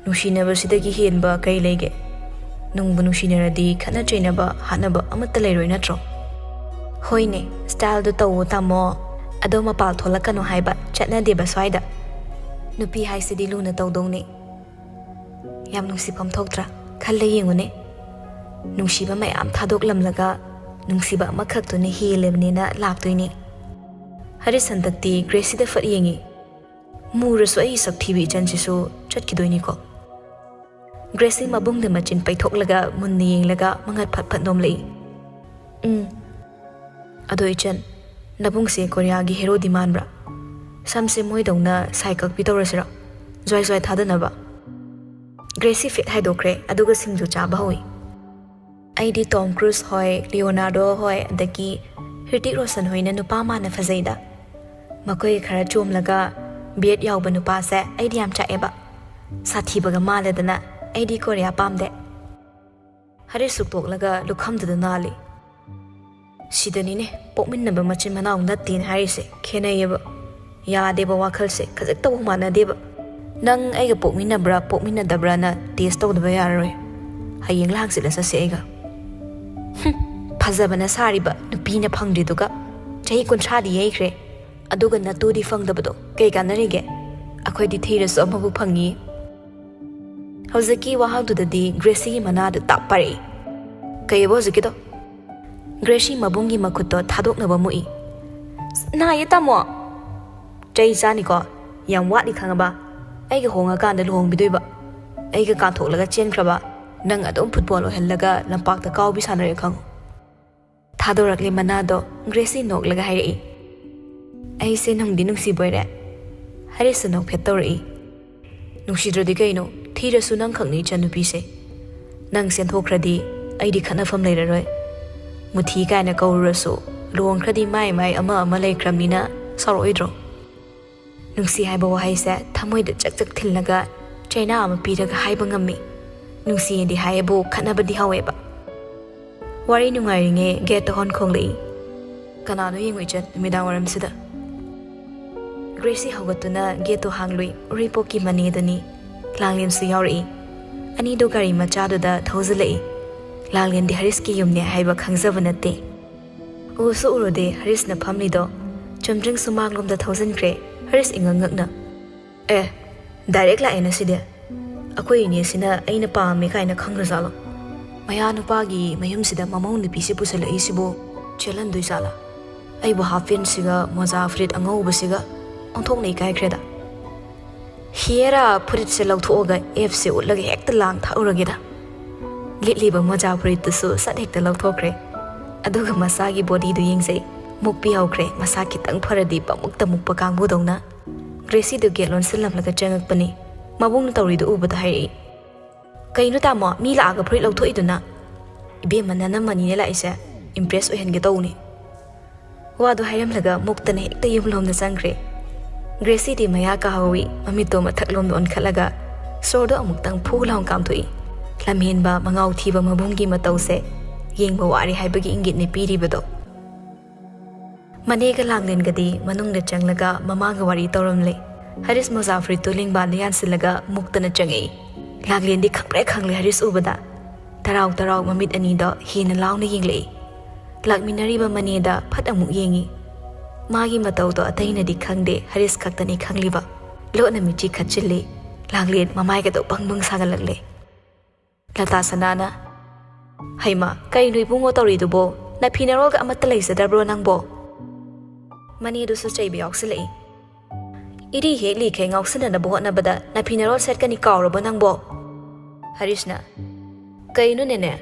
ꯅꯨꯡꯁꯤꯅꯕꯁꯤꯗꯒꯤ ꯍꯦꯟꯕ ꯀꯔꯤ ꯂꯩꯒꯦ? ꯅꯨꯡꯕꯨ ꯅꯨꯡꯁꯤꯅꯔꯗꯤ ꯈꯠꯅ ꯆꯩꯅꯕ, ꯍꯥꯠꯅꯕ ꯑꯃꯠꯇ ꯂꯩꯔꯣꯏ ꯅꯠꯇ꯭ꯔꯣ? ꯍꯣꯏꯅꯦ, ꯁ꯭ꯇꯥꯏꯜꯗꯣ ꯇꯧꯋꯣ ꯇꯥꯃꯣ꯫ ꯑꯗꯣ ꯃꯄꯥꯜ ꯊꯣꯛꯂꯛꯀꯅꯣ ꯍꯥꯏꯕ ꯆꯠꯅꯗꯦꯕ ꯁ꯭ꯋꯥꯏꯗ꯫ ꯅꯨꯄꯤ ꯍꯥꯏꯁꯤꯗꯤ ꯂꯨꯅ ꯇꯧꯗꯧꯅꯤ꯫ ꯌꯥꯝ ꯅꯨꯡꯁꯤꯐꯝ ꯊꯣꯛꯇ꯭ꯔꯥ? ꯈꯜꯂ ꯌꯦꯡꯉꯨꯅꯦ꯫ ꯅꯨꯡꯁꯤꯕ ꯃꯌꯥꯝ ꯊꯥꯗꯣꯛꯂꯝꯂꯒ ꯅꯨꯡꯁꯤꯕ ꯑꯃꯈꯛꯇꯨꯅ ꯍꯦꯜꯂꯕꯅꯤꯅ ꯂꯥꯛꯇꯣꯏꯅꯦ꯫ ꯍꯔꯤꯁ ꯍꯟꯗꯛꯇꯤ ꯒ꯭ꯔꯦꯁꯤꯗ ꯐꯠ ꯌꯦꯡꯉꯤ꯫ ꯃꯨꯔꯁꯨ ꯑꯩ ꯁꯛ ꯊꯤꯕ ꯏꯆꯟꯁꯤꯁꯨ ꯆꯠꯈꯤꯗꯣꯏꯅꯤꯀꯣ꯫ ꯒ꯭ꯔꯦꯁꯤ ꯃꯕꯨꯡꯗ ꯃꯆꯤꯟ ꯄꯩꯊꯣꯛꯂꯒ ꯃꯨꯟꯅ ꯌꯦꯡꯂꯒ ꯃꯉꯛ ꯐꯠ ꯐꯠ ꯅꯣꯝꯂꯛꯏ꯫ ꯎꯝ꯫ ꯑꯗꯣ ꯏꯆꯟ, ꯅꯕꯨꯡꯁꯦ ꯀꯣꯔꯤꯌꯥꯒꯤ ꯍꯦꯔꯣꯗꯤ ꯃꯥꯟꯕ꯭ꯔꯥ? ꯁꯝꯁꯦ ꯃꯣꯏꯗꯧꯅ ꯁꯥꯏ ꯀꯛꯄꯤ ꯇꯧꯔꯁꯤꯔꯣ? ꯖ꯭ꯋꯥꯏ ꯖ꯭ꯋꯥꯏ ꯊꯥꯗꯅꯕ? ꯒ꯭ꯔꯦꯁꯤ ꯐꯤꯠ ꯍꯥꯏꯗꯣꯛꯈ꯭ꯔꯦ, ꯑꯗꯨꯒ ꯁꯤꯡꯖꯨ ꯆꯥꯕ ꯍꯧꯏ꯫ ꯑꯩꯗꯤ ꯇꯣꯝ ꯀ꯭ꯔꯨꯁ ꯍꯣꯏ, ꯂꯤꯑꯣꯅꯥꯔꯗꯣ ꯍꯣꯏ, ꯑꯗꯒꯤ ꯍ꯭ꯔꯤꯇꯤꯛ ꯔꯣꯁꯟ ꯍꯣꯏꯅ ꯅꯨꯄꯥ ꯃꯥꯟꯅ ꯐꯖꯩꯗ꯫ ꯃꯈꯣꯏ ꯈꯔ ꯆꯣꯝꯂꯒ ꯕꯤꯌꯔꯗ ꯌꯥꯎꯕ ꯅꯨꯄꯥꯁꯦ ꯑꯩꯗꯤ ꯌꯥꯝ ꯆꯥꯛꯑꯦꯕ꯫ ꯁꯥꯊꯤꯕꯒ ꯃꯥꯜꯂꯦꯗꯅ꯫ ꯑꯩꯗꯤ ꯀꯣꯔꯤꯌꯥ ꯄꯥꯝꯗꯦ꯫ ꯍꯔꯤꯁ ꯁꯨꯛꯇꯣꯛꯂꯒ ꯂꯨꯈꯝꯗꯨꯗ ꯅꯥꯜꯂꯤ꯫ "ꯁꯤꯗꯅꯤꯅꯦ ꯄꯣꯛꯃꯤꯟꯅꯕ ꯃꯆꯤꯟ ꯃꯅꯥꯎ ꯅꯠꯇꯦꯅ ꯍꯥꯏꯔꯤꯁꯦ꯫ ꯈꯦꯠꯅꯩꯌꯦꯕ꯫ ꯌꯥꯗꯦꯕ, ꯋꯥꯈꯜꯁꯦ ꯈꯖꯤꯛꯇꯕꯨ ꯃꯥꯟꯅꯗꯦꯕ꯫ ꯅꯪ ꯑꯩꯒ ꯄꯣꯛꯃꯤꯟꯅꯕ꯭ꯔꯥ ꯄꯣꯛꯃꯤꯟꯅꯗꯕ꯭ꯔꯥꯅ ꯇꯦꯁ ꯇꯧꯗꯕ ꯌꯥꯔꯔꯣꯏ꯫ ꯍꯌꯦꯡꯂ ꯍꯪꯆꯤꯠꯂ ꯆꯠꯁꯦ ꯑꯩꯒ꯫" "ꯍꯨꯝ, ꯐꯖꯕꯅ ꯁꯥꯔꯤꯕ ꯅꯨꯄꯤꯅ ꯐꯪꯗ꯭ꯔꯤꯗꯨꯒ꯫ ꯆꯍꯤ ꯀꯨꯟꯊ꯭ꯔꯥꯗꯤ ꯌꯩꯈ꯭ꯔꯦ, ꯑꯗꯨꯒ ꯅꯇꯨꯗꯤ ꯐꯪꯗꯕꯗꯣ ꯀꯩ ꯀꯥꯟꯅꯔꯤꯒꯦ? ꯑꯩꯈꯣꯏꯗꯤ ꯊꯤꯔꯁꯨ ꯑꯃꯕꯨ ꯐꯪꯉꯤ꯫" ꯍꯧꯖꯤꯛꯀꯤ ꯋꯥꯍꯪꯗꯨꯗꯗꯤ ꯒ꯭ꯔꯦꯁꯤꯒꯤ ꯃꯅꯥꯗꯨ ꯇꯥꯞ ꯄꯥꯏꯔꯛꯏ꯫ "ꯀꯩꯑꯕ ꯍꯧꯖꯤꯛꯀꯤꯗꯣ?" ꯒ꯭ꯔꯦꯁꯤ ꯃꯕꯨꯡꯒꯤ ꯃꯈꯨꯠꯇꯣ ꯊꯥꯗꯣꯛꯅꯕ ꯃꯨꯛꯏ꯫ "ꯅꯥꯏꯌꯦ, ꯇꯥꯃꯣ!" "ꯆꯩ ꯆꯥꯅꯤꯀꯣ꯫ ꯌꯥꯝ ꯋꯥꯠꯂꯤ, ꯈꯪꯉꯕ? ꯑꯩꯒ ꯍꯣꯡꯉꯀꯥꯟꯗ ꯂꯨꯍꯣꯡꯕꯤꯗꯣꯏꯕ꯫ ꯑꯩꯒ ꯀꯥꯟꯊꯣꯛꯂꯒ ꯆꯦꯟꯈ꯭ꯔꯕ꯫ ꯅꯪ ꯑꯗꯨꯝ ꯐꯨꯠꯕꯣꯜ ꯑꯣꯏꯍꯜꯂꯒ ꯂꯝꯄꯥꯛꯇ ꯀꯥꯎꯕꯤ ꯁꯥꯟꯅꯔꯦ, ꯈꯪꯉꯨ꯫" ꯊꯥꯗꯣꯔꯛꯂꯦ ꯃꯅꯥꯗꯣ꯫ ꯒ꯭ꯔꯦꯁꯤ ꯅꯣꯛꯂꯒ ꯍꯥꯏꯔꯛꯏ꯫ "ꯑꯩꯁꯦ ꯅꯨꯡꯗꯤ ꯅꯨꯡꯁꯤꯕꯣꯏꯔꯦ꯫" ꯍꯔꯤꯁꯁꯨ ꯅꯣꯛꯐꯦꯠ ꯇꯧꯔꯛꯏ꯫ "ꯅꯨꯡꯁꯤꯗ꯭ꯔꯗꯤ ꯀꯩꯅꯣ? ꯊꯤꯔꯁꯨ ꯅꯪ ꯈꯛꯅꯤ ꯏꯆꯟꯅꯨꯄꯤꯁꯦ꯫ ꯅꯪ ꯆꯦꯟꯊꯣꯛꯈ꯭ꯔꯗꯤ ꯑꯩꯗꯤ ꯈꯠꯅꯐꯝ ꯂꯩꯔꯔꯣꯏ꯫ ꯃꯨꯊꯤ ꯀꯥꯏꯅ ꯀꯧꯔꯨꯔꯁꯨ, ꯂꯨꯍꯣꯡꯈ꯭ꯔꯗꯤ ꯃꯥꯏ ꯃꯥꯏ ꯑꯃ ꯑꯃ ꯂꯩꯈ꯭ꯔꯕꯅꯤꯅ ꯁꯥꯎꯔꯛꯑꯣꯏꯗ꯭ꯔꯣ?" ꯅꯨꯡꯁꯤ ꯍꯥꯏꯕ ꯋꯥꯍꯩꯁꯦ ꯊꯃꯣꯏꯗ ꯆꯛ ꯆꯛ ꯊꯤꯜꯂꯒ ꯆꯩꯅꯥ ꯑꯃ ꯄꯤꯔꯒ ꯍꯥꯏꯕ ꯉꯝꯃꯤ꯫ ꯅꯨꯡꯁꯤꯌꯦꯗꯤ ꯍꯥꯏꯌꯦꯕꯨ ꯈꯠꯅꯕꯗꯤ ꯍꯧꯋꯦꯕ꯫ ꯋꯥꯔꯤ ꯅꯨꯡꯉꯥꯏꯔꯤꯉꯩ ꯒꯦꯠꯇ ꯍꯣꯟ ꯈꯣꯡꯂꯛꯏ꯫ "ꯀꯅꯥꯅꯣ ꯌꯦꯡꯉꯨ ꯏꯆꯟ, ꯅꯨꯃꯤꯗꯥꯡ ꯋꯥꯏꯔꯝꯁꯤꯗ?" ꯒ꯭ꯔꯦꯁꯤ ꯍꯧꯒꯠꯇꯨꯅ ꯒꯦꯠꯇꯨ ꯍꯥꯡꯂꯨꯏ꯫ ꯎꯔꯤꯄꯣꯛꯀꯤ ꯃꯅꯦꯗꯨꯅꯤ꯫ ꯂꯥꯡꯂꯦꯟꯁꯨ ꯌꯥꯎꯔꯛꯏ꯫ ꯑꯅꯤꯗꯨ ꯒꯥꯔꯤ ꯃꯆꯥꯗꯨꯗ ꯊꯧꯖꯤꯜꯂꯛꯏ꯫ ꯂꯥꯡꯂꯦꯟꯗꯤ ꯍꯔꯤꯁꯀꯤ ꯌꯨꯝꯅꯦ ꯍꯥꯏꯕ ꯈꯪꯖꯕ ꯅꯠꯇꯦ꯫ ꯎꯁꯨ ꯎꯔꯨꯗꯦ ꯍꯔꯤꯁꯅ ꯐꯝꯂꯤꯗꯣ꯫ ꯆꯨꯝꯗ꯭ꯔꯤꯡ ꯁꯨꯃꯥꯡꯂꯣꯝꯗ ꯊꯧꯖꯤꯟꯈ꯭ꯔꯦ꯫ ꯍꯔꯤꯁ ꯏꯉꯛ ꯉꯛꯅ, "ꯑꯦ, ꯗꯥꯏꯔꯦꯛ ꯂꯥꯛꯑꯦꯅ ꯁꯤꯗꯤ꯫ ꯑꯩꯈꯣꯏ ꯏꯅꯦꯁꯤꯅ ꯑꯩꯅ ꯄꯥꯝꯃꯦ ꯀꯥꯏꯅ ꯈꯪꯈ꯭ꯔꯖꯥꯠꯂꯣ? ꯃꯌꯥ ꯅꯨꯄꯥꯒꯤ ꯃꯌꯨꯝꯁꯤꯗ ꯃꯃꯧ ꯅꯨꯄꯤꯁꯤ ꯄꯨꯁꯜꯂꯛꯏꯁꯤꯕꯨ ꯆꯦꯜꯍꯟꯗꯣꯏ ꯖꯥꯠꯂꯥ? ꯑꯩꯕꯨ ꯍꯥꯞ ꯄꯦꯟꯁꯤꯒ ꯃꯣꯖꯥ ꯐꯨꯔꯤꯠ ꯑꯉꯧꯕꯁꯤꯒ ꯑꯣꯟꯊꯣꯛꯅ ꯏꯀꯥꯏꯈ꯭ꯔꯦꯗ꯫ ꯍꯤꯌꯦꯔꯥ, ꯐꯨꯔꯤꯠꯁꯦ ꯂꯧꯊꯣꯛꯑꯒ ꯑꯦꯞꯁꯦ ꯎꯠꯂꯒ ꯍꯦꯛꯇ ꯂꯥꯡ ꯊꯥꯛꯎꯔꯒꯦꯗ꯫" ꯂꯤꯠꯂꯤꯕ ꯃꯣꯖꯥ ꯐꯨꯔꯤꯠꯇꯨꯁꯨ ꯁꯠ ꯍꯦꯛꯇ ꯂꯧꯊꯣꯛꯈ꯭ꯔꯦ꯫ ꯑꯗꯨꯒ ꯃꯁꯥꯒꯤ ꯕꯣꯗꯤꯗꯨ ꯌꯦꯡꯖꯩ꯫ ꯃꯨꯛꯄꯤ ꯍꯧꯈ꯭ꯔꯦ, ꯃꯁꯥ ꯈꯤꯇꯪ ꯐꯔꯗꯤ ꯄꯪꯃꯨꯛꯇ ꯃꯨꯛꯄ ꯀꯥꯡꯕꯨꯗꯧꯅ꯫ ꯒ꯭ꯔꯦꯁꯤꯗꯨ ꯒꯦꯠ ꯂꯣꯟꯁꯤꯜꯂꯝꯂꯒ ꯆꯪꯉꯛꯄꯅꯤ꯫ ꯃꯕꯨꯡꯅ ꯇꯧꯔꯤꯗꯨ ꯎꯕꯗ ꯍꯥꯏꯔꯛꯏ, "ꯀꯩꯅꯣ ꯇꯥꯃꯣ, ꯃꯤ ꯂꯥꯛꯑꯒ ꯐꯨꯔꯤꯠ ꯂꯧꯊꯣꯛꯏꯗꯨꯅ?" "ꯏꯕꯦꯝꯃ, ꯅꯅꯝꯃꯅꯤꯅꯦ ꯂꯥꯛꯏꯁꯦ, ꯏꯝꯄ꯭ꯔꯦꯁ ꯑꯣꯏꯍꯟꯒꯦ ꯇꯧꯕꯅꯤ꯫" ꯋꯥꯗꯣ ꯍꯥꯏꯔꯝꯂꯒ ꯃꯨꯛꯇꯅ ꯍꯦꯛꯇ ꯌꯨꯝꯂꯣꯝꯗ ꯆꯪꯈ꯭ꯔꯦ꯫ ꯒ꯭ꯔꯦꯁꯤꯗꯤ ꯃꯌꯥ ꯀꯥꯍꯧꯋꯤ, ꯃꯃꯤꯠꯇꯣ ꯃꯊꯛꯂꯣꯝꯗ ꯑꯣꯟꯈꯠꯂꯒ ꯁꯣꯔꯗꯣ ꯑꯃꯨꯛꯇꯪ ꯐꯨ ꯂꯥꯎ ꯀꯥꯝꯊꯣꯛꯏ꯫ ꯂꯝꯍꯦꯟꯕ, ꯃꯉꯥꯎ ꯊꯤꯕ ꯃꯕꯨꯡꯒꯤ ꯃꯇꯧꯁꯦ ꯌꯦꯡꯕ ꯋꯥꯔꯦ ꯍꯥꯏꯕꯒꯤ ꯏꯪꯒꯤꯠꯅꯦ ꯄꯤꯔꯤꯕꯗꯣ꯫ ꯃꯅꯦꯒ ꯂꯥꯡꯂꯦꯟꯒꯗꯤ ꯃꯅꯨꯡꯗ ꯆꯪꯂꯒ ꯃꯃꯥꯒ ꯋꯥꯔꯤ ꯇꯧꯔꯝꯂꯦ꯫ ꯍꯔꯤꯁ ꯃꯣꯖꯥ ꯐꯨꯔꯤꯠꯇꯨ ꯂꯦꯡꯕꯥꯟꯗ ꯌꯥꯟꯁꯤꯜꯂꯒ ꯃꯨꯛꯇꯅ ꯆꯪꯉꯛꯏ꯫ ꯂꯥꯡꯂꯦꯟꯗꯤ ꯈꯪꯄ꯭ꯔꯦꯛ ꯈꯪꯂꯦ ꯍꯔꯤꯁ ꯎꯕꯗ꯫ ꯇꯔꯥꯎ ꯇꯔꯥꯎ ꯃꯃꯤꯠ ꯑꯅꯤꯗꯣ ꯍꯦꯟꯅ ꯂꯥꯎꯅ ꯌꯦꯡꯂꯛꯏ꯫ ꯂꯥꯛꯃꯤꯟꯅꯔꯤꯕ ꯃꯅꯦꯗ ꯐꯠ ꯑꯃꯨꯛ ꯌꯦꯡꯉꯤ꯫ ꯃꯥꯒꯤ ꯃꯇꯧꯗꯣ ꯑꯇꯩꯅꯗꯤ ꯈꯪꯗꯦ, ꯍꯔꯤꯁ ꯈꯛꯇꯅꯤ ꯈꯪꯂꯤꯕ꯫ ꯂꯣꯠꯅ ꯃꯤꯠꯆꯤ ꯈꯠꯆꯤꯜꯂꯤ꯫ ꯂꯥꯡꯂꯦꯟ ꯃꯃꯥꯏꯒꯗꯣ ꯕꯪ ꯕꯪ ꯁꯥꯒꯠꯂꯛꯂꯦ꯫ ꯂꯇꯥ ꯁꯅꯥꯅ, "ꯍꯩꯃꯥ, ꯀꯩꯅꯣ ꯏꯕꯨꯡꯉꯣ ꯇꯧꯔꯤꯗꯨꯕꯣ? ꯅꯐꯤ ꯅꯔꯣꯜꯒ ꯑꯃꯠꯇ ꯂꯩꯖꯗꯕ꯭ꯔꯣ ꯅꯪꯕꯣ?" ꯃꯅꯦꯗꯨꯁꯨ ꯆꯩꯕ ꯌꯥꯎꯁꯤꯜꯂꯛꯏ꯫ "ꯏꯔꯤ ꯍꯦꯛ ꯂꯤꯈꯩ ꯉꯥꯎꯁꯤꯟꯅꯅꯕ ꯍꯣꯠꯅꯕꯗ ꯅꯐꯤ ꯅꯔꯣꯜ ꯁꯦꯠꯀꯅꯤ ꯀꯥꯎꯔꯕꯣ ꯅꯪꯕꯣ?" ꯍꯔꯤꯁꯅ, "ꯀꯩꯅꯣ ꯅꯦꯅꯦ?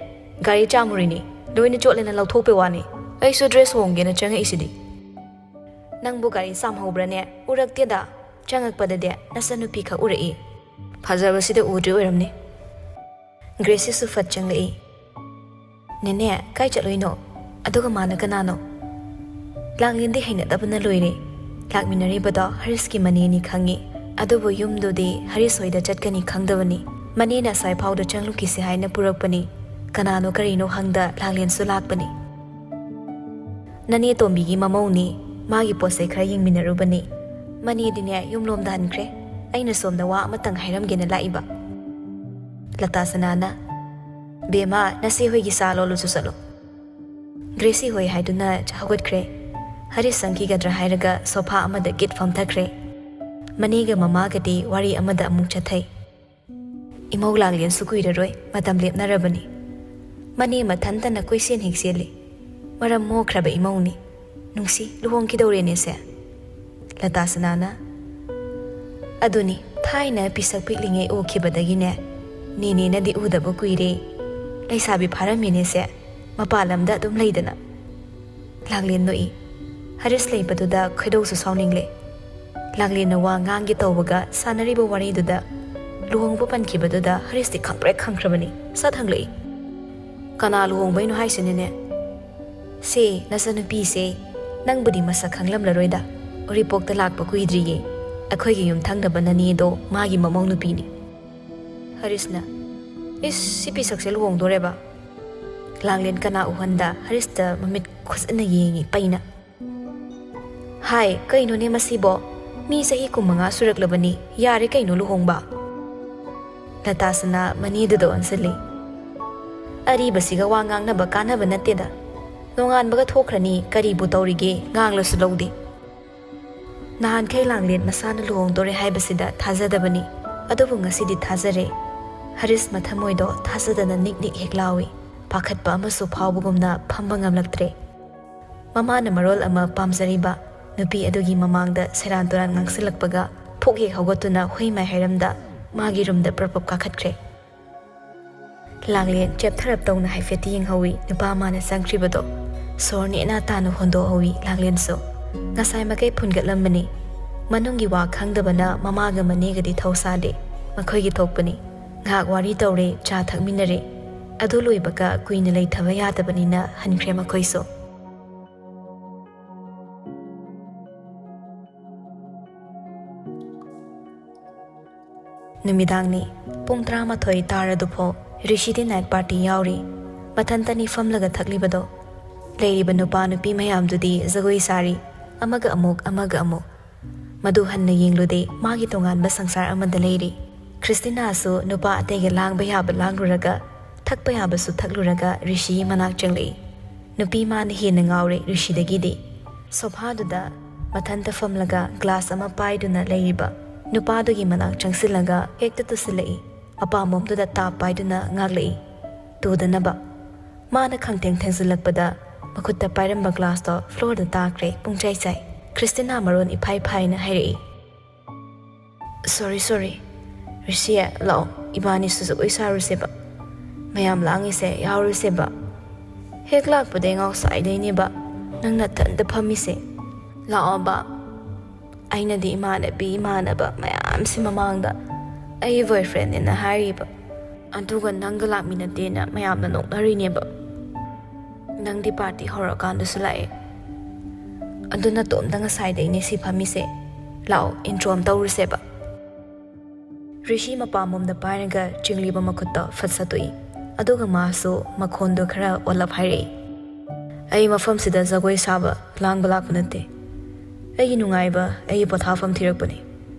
ꯒꯥꯔꯤ ꯆꯥꯝꯃꯨꯔꯤꯅꯤ, ꯂꯣꯏꯅ ꯆꯣꯠꯂꯦꯅ ꯂꯧꯊꯣꯛꯄꯩ ꯋꯥꯅꯤ꯫ ꯑꯩꯁꯨ ꯗ꯭ꯔꯦꯁ ꯍꯣꯡꯒꯦꯅ ꯆꯪꯉꯛꯏꯁꯤꯗꯤ꯫" "ꯅꯪꯕꯨ ꯒꯥꯔꯤ ꯆꯥꯝꯍꯧꯕ꯭ꯔꯅꯦ? ꯎꯔꯛꯇꯦꯗ꯫ ꯆꯪꯉꯛꯄꯗꯗꯤ ꯅꯆꯟꯅꯨꯄꯤ ꯈꯛ ꯎꯔꯛꯏ꯫ ꯐꯖꯕꯁꯤꯗ ꯎꯗ꯭ꯔꯤ ꯑꯣꯏꯔꯝꯅꯤ꯫" ꯒ꯭ꯔꯦꯁꯤꯁꯨ ꯐꯠ ꯆꯪꯂꯛꯏ꯫ "ꯅꯦꯅꯦ, ꯀꯥꯏ ꯆꯠꯂꯨꯏꯅꯣ? ꯑꯗꯨꯒ ꯃꯥꯅ ꯀꯅꯥꯅꯣ?" ꯂꯥꯡꯂꯦꯟꯗꯤ ꯍꯩꯅꯗꯕꯅ ꯂꯣꯏꯔꯦ꯫ ꯂꯥꯛꯃꯤꯟꯅꯔꯤꯕꯗꯣ ꯍꯔꯤꯁꯀꯤ ꯃꯅꯦꯅꯤ ꯈꯪꯉꯤ, ꯑꯗꯨꯕꯨ ꯌꯨꯝꯗꯨꯗꯤ ꯍꯔꯤꯁ ꯍꯣꯏꯗ ꯆꯠꯀꯅꯤ ꯈꯪꯗꯕꯅꯤ꯫ ꯃꯅꯦꯅ ꯑꯁ꯭ꯋꯥꯏ ꯐꯥꯎꯗ ꯆꯪꯂꯨꯈꯤꯁꯤ ꯍꯥꯏꯅ ꯄꯨꯔꯛꯄꯅꯤ꯫ ꯀꯅꯥꯅꯣ ꯀꯔꯤꯅꯣ ꯍꯪꯗ ꯂꯥꯡꯂꯦꯟꯁꯨ ꯂꯥꯛꯄꯅꯤ꯫ "ꯅꯅꯦ ꯇꯣꯝꯕꯤꯒꯤ ꯃꯃꯧꯅꯤ, ꯃꯥꯒꯤ ꯄꯣꯠ ꯆꯩ ꯈꯔ ꯌꯦꯡꯃꯤꯟꯅꯔꯨꯕꯅꯤ꯫" ꯃꯅꯦꯗꯤꯅꯦ ꯌꯨꯝꯂꯣꯝꯗ ꯍꯟꯈ꯭ꯔꯦ꯫ ꯑꯩꯅ ꯁꯣꯝꯗ ꯋꯥ ꯑꯃꯇꯪ ꯍꯥꯏꯔꯝꯒꯦꯅ ꯂꯥꯛꯏꯕ꯫ ꯂꯇꯥ ꯁꯅꯥꯅ, "ꯕꯦꯝꯃ, ꯅꯆꯦ ꯍꯣꯏꯒꯤ ꯆꯥ ꯂꯣꯜꯂꯨꯆꯣ ꯆꯠꯂꯣ꯫" ꯒ꯭ꯔꯦꯁꯤ ꯍꯣꯏ ꯍꯥꯏꯗꯨꯅ ꯍꯧꯒꯠꯈ꯭ꯔꯦ꯫ ꯍꯔꯤꯁ ꯆꯪꯈꯤꯒꯗ꯭ꯔꯥ ꯍꯥꯏꯔꯒ ꯁꯣꯐꯥ ꯑꯃꯗ ꯒꯤꯠ ꯐꯝꯊꯈ꯭ꯔꯦ꯫ ꯃꯅꯦꯒ ꯃꯃꯥꯒꯗꯤ ꯋꯥꯔꯤ ꯑꯃꯗ ꯑꯃꯨꯛ ꯆꯠꯊꯩ꯫ "ꯏꯃꯧ ꯂꯥꯡꯂꯦꯟꯁꯨ ꯀꯨꯏꯔꯔꯣꯏ, ꯃꯇꯝ ꯂꯦꯞꯅꯔꯕꯅꯤ꯫" ꯃꯅꯦ ꯃꯊꯟꯇꯅ ꯀꯣꯏꯆꯦꯟ ꯍꯦꯛ ꯆꯦꯜꯂꯤ꯫ ꯃꯔꯝ ꯃꯣꯛꯈ꯭ꯔꯕ ꯏꯃꯧꯅꯤ꯫ "ꯅꯨꯡꯁꯤ, ꯂꯨꯍꯣꯡꯈꯤꯗꯧꯔꯦꯅꯦꯁꯦ?" ꯂꯇꯥ ꯁꯅꯥꯅ, "ꯑꯗꯨꯅꯤ, ꯊꯥꯏꯅ ꯄꯤꯁꯛ ꯄꯤꯛꯂꯤꯉꯩ ꯎꯈꯤꯕꯗꯒꯤꯅꯦ, ꯅꯦꯅꯦꯅꯗꯤ ꯎꯗꯕ ꯀꯨꯏꯔꯦ꯫ ꯂꯩꯁꯥꯕꯤ ꯐꯥꯔꯝꯃꯦꯅꯦꯁꯦ, ꯃꯄꯥꯟ ꯂꯝꯗ ꯑꯗꯨꯝ ꯂꯩꯗꯅ꯫" ꯂꯥꯡꯂꯦꯟ ꯅꯣꯛꯏ꯫ ꯍꯔꯤꯁ ꯂꯩꯕꯗꯨꯗ ꯈꯣꯏꯗꯧꯁꯨ ꯁꯥꯎꯅꯤꯡꯂꯦ꯫ ꯂꯥꯡꯂꯦꯟꯅ ꯋꯥ ꯉꯥꯡꯒꯦ ꯇꯧꯕꯒ ꯁꯥꯟꯅꯔꯤꯕ ꯋꯥꯔꯤꯗꯨꯗ ꯂꯨꯍꯣꯡꯕ ꯄꯟꯈꯤꯕꯗꯨꯗ ꯍꯔꯤꯁꯇꯤ ꯈꯪꯄ꯭ꯔꯦꯛ ꯈꯪꯈ꯭ꯔꯕꯅꯤ꯫ ꯁꯠ ꯍꯪꯂꯛꯏ, "ꯀꯅꯥ ꯂꯨꯍꯣꯡꯕꯩꯅꯣ ꯍꯥꯏꯁꯤꯅꯅꯦ?" "ꯁꯦ, ꯅꯆꯟꯅꯨꯄꯤꯁꯦ꯫ ꯅꯪꯕꯨꯗꯤ ꯃꯁꯛ ꯈꯪꯂꯝꯂꯔꯣꯏꯗ, ꯎꯔꯤꯄꯣꯛꯇ ꯂꯥꯛꯄ ꯀꯨꯏꯗ꯭ꯔꯤꯌꯦ꯫ ꯑꯩꯈꯣꯏꯒꯤ ꯌꯨꯝꯊꯪꯅꯕ ꯅꯅꯦꯗꯣ ꯃꯥꯒꯤ ꯃꯃꯧ ꯅꯨꯄꯤꯅꯤ꯫" ꯍꯔꯤꯁꯅ, "ꯏꯁ, ꯁꯤ ꯄꯤꯁꯛꯁꯦ ꯂꯨꯍꯣꯡꯗꯣꯔꯦꯕ?" ꯂꯥꯡꯂꯦꯟ ꯀꯅꯥ ꯎꯍꯟꯗ ꯍꯔꯤꯁꯇ ꯃꯃꯤꯠ ꯈꯨꯖꯟꯅ ꯌꯦꯡꯉꯤ ꯄꯩꯅ꯫ "ꯍꯥꯏ, ꯀꯩꯅꯣꯅꯦ ꯃꯁꯤꯕꯣ? ꯃꯤ ꯆꯍꯤ ꯀꯨꯟꯃꯉꯥ ꯁꯨꯔꯛꯂꯕꯅꯤ, ꯌꯥꯔꯦ ꯀꯩꯅꯣ ꯂꯨꯍꯣꯡꯕ?" ꯂꯇꯥꯁꯅꯥ ꯃꯅꯦꯗꯨꯗ ꯑꯣꯟꯁꯤꯜꯂꯤ꯫ "ꯑꯔꯤꯕꯁꯤꯒ ꯋꯥ ꯉꯥꯡꯅꯕ ꯀꯥꯟꯅꯕ ꯅꯠꯇꯦꯗ꯫ ꯅꯣꯡꯉꯥꯟꯕꯒ ꯊꯣꯛꯈ꯭ꯔꯅꯤ, ꯀꯔꯤꯕꯨ ꯇꯧꯔꯤꯒꯦ, ꯉꯥꯡꯂꯁꯨ ꯂꯧꯗꯦ꯫ ꯅꯍꯥꯟꯈꯩ ꯂꯥꯡꯂꯦꯟ ꯃꯁꯥꯅ ꯂꯨꯍꯣꯡꯗꯣꯔꯦ ꯍꯥꯏꯕꯁꯤꯗ ꯊꯥꯖꯗꯕꯅꯤ, ꯑꯗꯨꯕꯨ ꯉꯁꯤꯗꯤ ꯊꯥꯖꯔꯦ꯫" ꯍꯔꯤꯁ ꯃꯊꯃꯣꯏꯗꯣ ꯊꯥꯖꯗꯅ ꯅꯤꯛ ꯅꯤꯛ ꯍꯦꯛ ꯂꯥꯎꯏ꯫ ꯄꯥꯈꯠꯄ ꯑꯃꯁꯨ ꯐꯥꯎꯕꯒꯨꯝꯅ ꯐꯝꯕ ꯉꯝꯂꯛꯇ꯭ꯔꯦ꯫ ꯃꯃꯥꯅ ꯃꯔꯣꯜ ꯑꯃ ꯄꯥꯝꯖꯔꯤꯕ ꯅꯨꯄꯤ ꯑꯗꯨꯒꯤ ꯃꯃꯥꯡꯗ ꯁꯦꯔꯥꯟ ꯇꯨꯔꯥꯟ ꯉꯥꯡꯁꯤꯜꯂꯛꯄꯒ ꯐꯨꯛ ꯍꯦꯛ ꯍꯧꯒꯠꯇꯨꯅ ꯍꯨꯏ ꯃꯥꯏ ꯍꯥꯏꯔꯝꯗ ꯃꯥꯒꯤ ꯔꯨꯝꯗ ꯄ꯭ꯔꯞ ꯄ꯭ꯔꯞ ꯀꯥꯈꯠꯈ꯭ꯔꯦ꯫ ꯂꯥꯡꯂꯦꯟ ꯆꯦꯞꯊꯔꯞ ꯇꯧꯅ ꯍꯥꯏꯐꯦꯠꯇꯤ ꯌꯦꯡꯍꯧꯏ ꯅꯨꯄꯥ ꯃꯥꯅ ꯆꯪꯈ꯭ꯔꯤꯕꯗꯣ꯫ ꯁꯣꯔ ꯅꯦꯅꯥ ꯇꯥꯅ ꯍꯣꯟꯗꯣꯛꯍꯧꯏ ꯂꯥꯡꯂꯦꯟꯁꯨ꯫ ꯉꯁꯥꯏ ꯃꯀꯩ ꯐꯨꯟꯒꯠꯂꯝꯕꯅꯤ꯫ ꯃꯅꯨꯡꯒꯤ ꯋꯥ ꯈꯪꯗꯕꯅ ꯃꯃꯥꯒ ꯃꯅꯦꯒꯗꯤ ꯊꯧ ꯁꯥꯗꯦ꯫ ꯃꯈꯣꯏꯒꯤ ꯊꯣꯛꯄꯅꯤ꯫ ꯉꯥꯏꯍꯥꯛ ꯋꯥꯔꯤ ꯇꯧꯔꯦ, ꯆꯥ ꯊꯛꯃꯤꯟꯅꯔꯦ꯫ ꯑꯗꯨ ꯂꯣꯏꯕꯒ ꯀꯨꯏꯅ ꯂꯩꯊꯕ ꯌꯥꯗꯕꯅꯤꯅ ꯍꯟꯈ꯭ꯔꯦ ꯃꯈꯣꯏꯁꯨ꯫ ꯅꯨꯃꯤꯗꯥꯡꯅꯤ꯫ ꯄꯨꯡ ꯇꯔꯥꯃꯥꯊꯣꯏ ꯇꯥꯔꯗꯨꯐꯥꯎ ꯔꯤꯁꯤꯗꯤ ꯅꯥꯏꯠ ꯄꯥꯔꯇꯤ ꯌꯥꯎꯔꯤ꯫ ꯃꯊꯟꯇꯅꯤ ꯐꯝꯂꯒ ꯊꯛꯂꯤꯕꯗꯣ꯫ ꯂꯩꯔꯤꯕ ꯅꯨꯄꯥ ꯅꯨꯄꯤ ꯃꯌꯥꯝꯗꯨꯗꯤ ꯖꯒꯣꯏ ꯁꯥꯔꯤ꯫ ꯑꯃꯒ ꯑꯃꯨꯛ, ꯑꯃꯒ ꯑꯃꯨꯛ꯫ ꯃꯗꯨ ꯍꯟꯅ ꯌꯦꯡꯂꯨꯗꯦ, ꯃꯥꯒꯤ ꯇꯣꯉꯥꯟꯕ ꯁꯪꯁꯥꯔ ꯑꯃꯗ ꯂꯩꯔꯤ꯫ ꯈ꯭ꯔꯤꯁꯇꯤꯅꯥꯁꯨ ꯅꯨꯄꯥ ꯑꯇꯩꯒ ꯂꯥꯡꯕ ꯌꯥꯕ ꯂꯥꯡꯂꯨꯔꯒ, ꯊꯛꯄ ꯌꯥꯕꯁꯨ ꯊꯛꯂꯨꯔꯒ ꯔꯤꯁꯤꯒꯤ ꯃꯅꯥꯛ ꯆꯪꯂꯛꯏ꯫ ꯅꯨꯄꯤ ꯃꯥꯅ ꯍꯦꯟꯅ ꯉꯥꯎꯔꯦ ꯔꯤꯁꯤꯗꯒꯤꯗꯤ꯫ ꯁꯣꯐꯥꯗꯨꯗ ꯃꯊꯟꯇ ꯐꯝꯂꯒ ꯒ꯭ꯂꯥꯁ ꯑꯃ ꯄꯥꯏꯗꯨꯅ ꯂꯩꯔꯤꯕ ꯅꯨꯄꯥꯗꯨꯒꯤ ꯃꯅꯥꯛ ꯆꯪꯁꯤꯜꯂꯒ ꯍꯦꯛꯇ ꯇꯨꯁꯤꯜꯂꯛꯏ꯫ ꯑꯄꯥꯝꯕꯣꯝꯗꯨꯗ ꯇꯥꯞ ꯄꯥꯏꯗꯨꯅ ꯉꯥꯛꯂꯛꯏ꯫ ꯇꯨꯗꯅꯕ꯫ ꯃꯥꯅ ꯈꯪꯊꯦꯡ ꯊꯦꯡꯖꯤꯜꯂꯛꯄꯗ ꯃꯈꯨꯠꯇ ꯄꯥꯏꯔꯝꯕ ꯒ꯭ꯂꯥꯁꯇꯣ ꯐ꯭ꯂꯣꯔꯗ ꯇꯥꯈ꯭ꯔꯦ, ꯄꯨꯡꯆꯥꯏ ꯆꯥꯏ꯫ ꯈ꯭ꯔꯤꯁꯇꯤꯅꯥ ꯃꯔꯣꯟ ꯏꯐꯥꯏ ꯐꯥꯏꯅ ꯍꯥꯏꯔꯛꯏ꯫ "ꯁꯣꯔꯤ, ꯁꯣꯔꯤ꯫ ꯔꯤꯁꯤ, ꯂꯥꯛꯑꯣ, ꯏꯕꯥꯅꯤꯁꯨ ꯖꯒꯣꯏ ꯁꯥꯔꯨꯁꯦꯕ꯫ ꯃꯌꯥꯝ ꯂꯥꯡꯉꯤꯁꯦ ꯌꯥꯎꯔꯨꯁꯦꯕ꯫ ꯍꯦꯛ ꯂꯥꯛꯄꯗꯩ ꯉꯥꯎꯁꯥꯏꯗꯩꯅꯦꯕ ꯅꯪ ꯅꯊꯟꯇ ꯐꯝꯃꯤꯁꯦ꯫ ꯂꯥꯛꯑꯣꯕ꯫ ꯑꯩꯅꯗꯤ ꯏꯃꯥꯟꯅꯕꯤ ꯏꯃꯥꯟꯅꯕ ꯃꯌꯥꯝꯁꯤ ꯃꯃꯥꯡꯗ ꯑꯩꯒꯤ ꯕꯣꯏꯐ꯭ꯔꯦꯟꯅꯦꯅ ꯍꯥꯏꯔꯤꯕ, ꯑꯗꯨꯒ ꯅꯪꯒ ꯂꯥꯛꯃꯤꯟꯅꯗꯦꯅ ꯃꯌꯥꯝꯅ ꯅꯣꯛꯅꯔꯤꯅꯦꯕ꯫ ꯅꯪꯗꯤ ꯄꯥꯔꯇꯤ ꯍꯧꯔꯀꯥꯟꯗꯁꯨ ꯂꯥꯛꯑꯦ꯫ ꯑꯗꯨ ꯅꯇꯣꯝꯇ ꯉꯁꯥꯏꯗꯩꯅꯦ ꯁꯤ ꯐꯝꯃꯤꯁꯦ꯫ ꯂꯥꯛꯑꯣ, ꯏꯟꯇ꯭ꯔꯣ ꯑꯃ ꯇꯧꯔꯨꯁꯦꯕ꯫ ꯔꯤꯁꯤ ꯃꯄꯥꯝꯕꯣꯝꯗ ꯄꯥꯏꯔꯒ ꯆꯤꯡꯂꯤꯕ ꯃꯈꯨꯠꯇꯣ ꯐꯠ ꯁꯠꯇꯣꯛꯏ꯫ ꯑꯗꯨꯒ ꯃꯥꯁꯨ ꯃꯈꯣꯟꯗꯣ ꯈꯔ ꯑꯣꯜꯂꯞ ꯍꯥꯏꯔꯛꯏ꯫ ꯑꯩ ꯃꯐꯝꯁꯤꯗ ꯖꯒꯣꯏ ꯁꯥꯕ, ꯂꯥꯡꯕ ꯂꯥꯛꯄ ꯅꯠꯇꯦ꯫ ꯑꯩꯒꯤ ꯅꯨꯡꯉꯥꯏꯕ, ꯑꯩꯒꯤ ꯄꯣꯊꯥꯐꯝ ꯊꯤꯔꯛꯄꯅꯤ꯫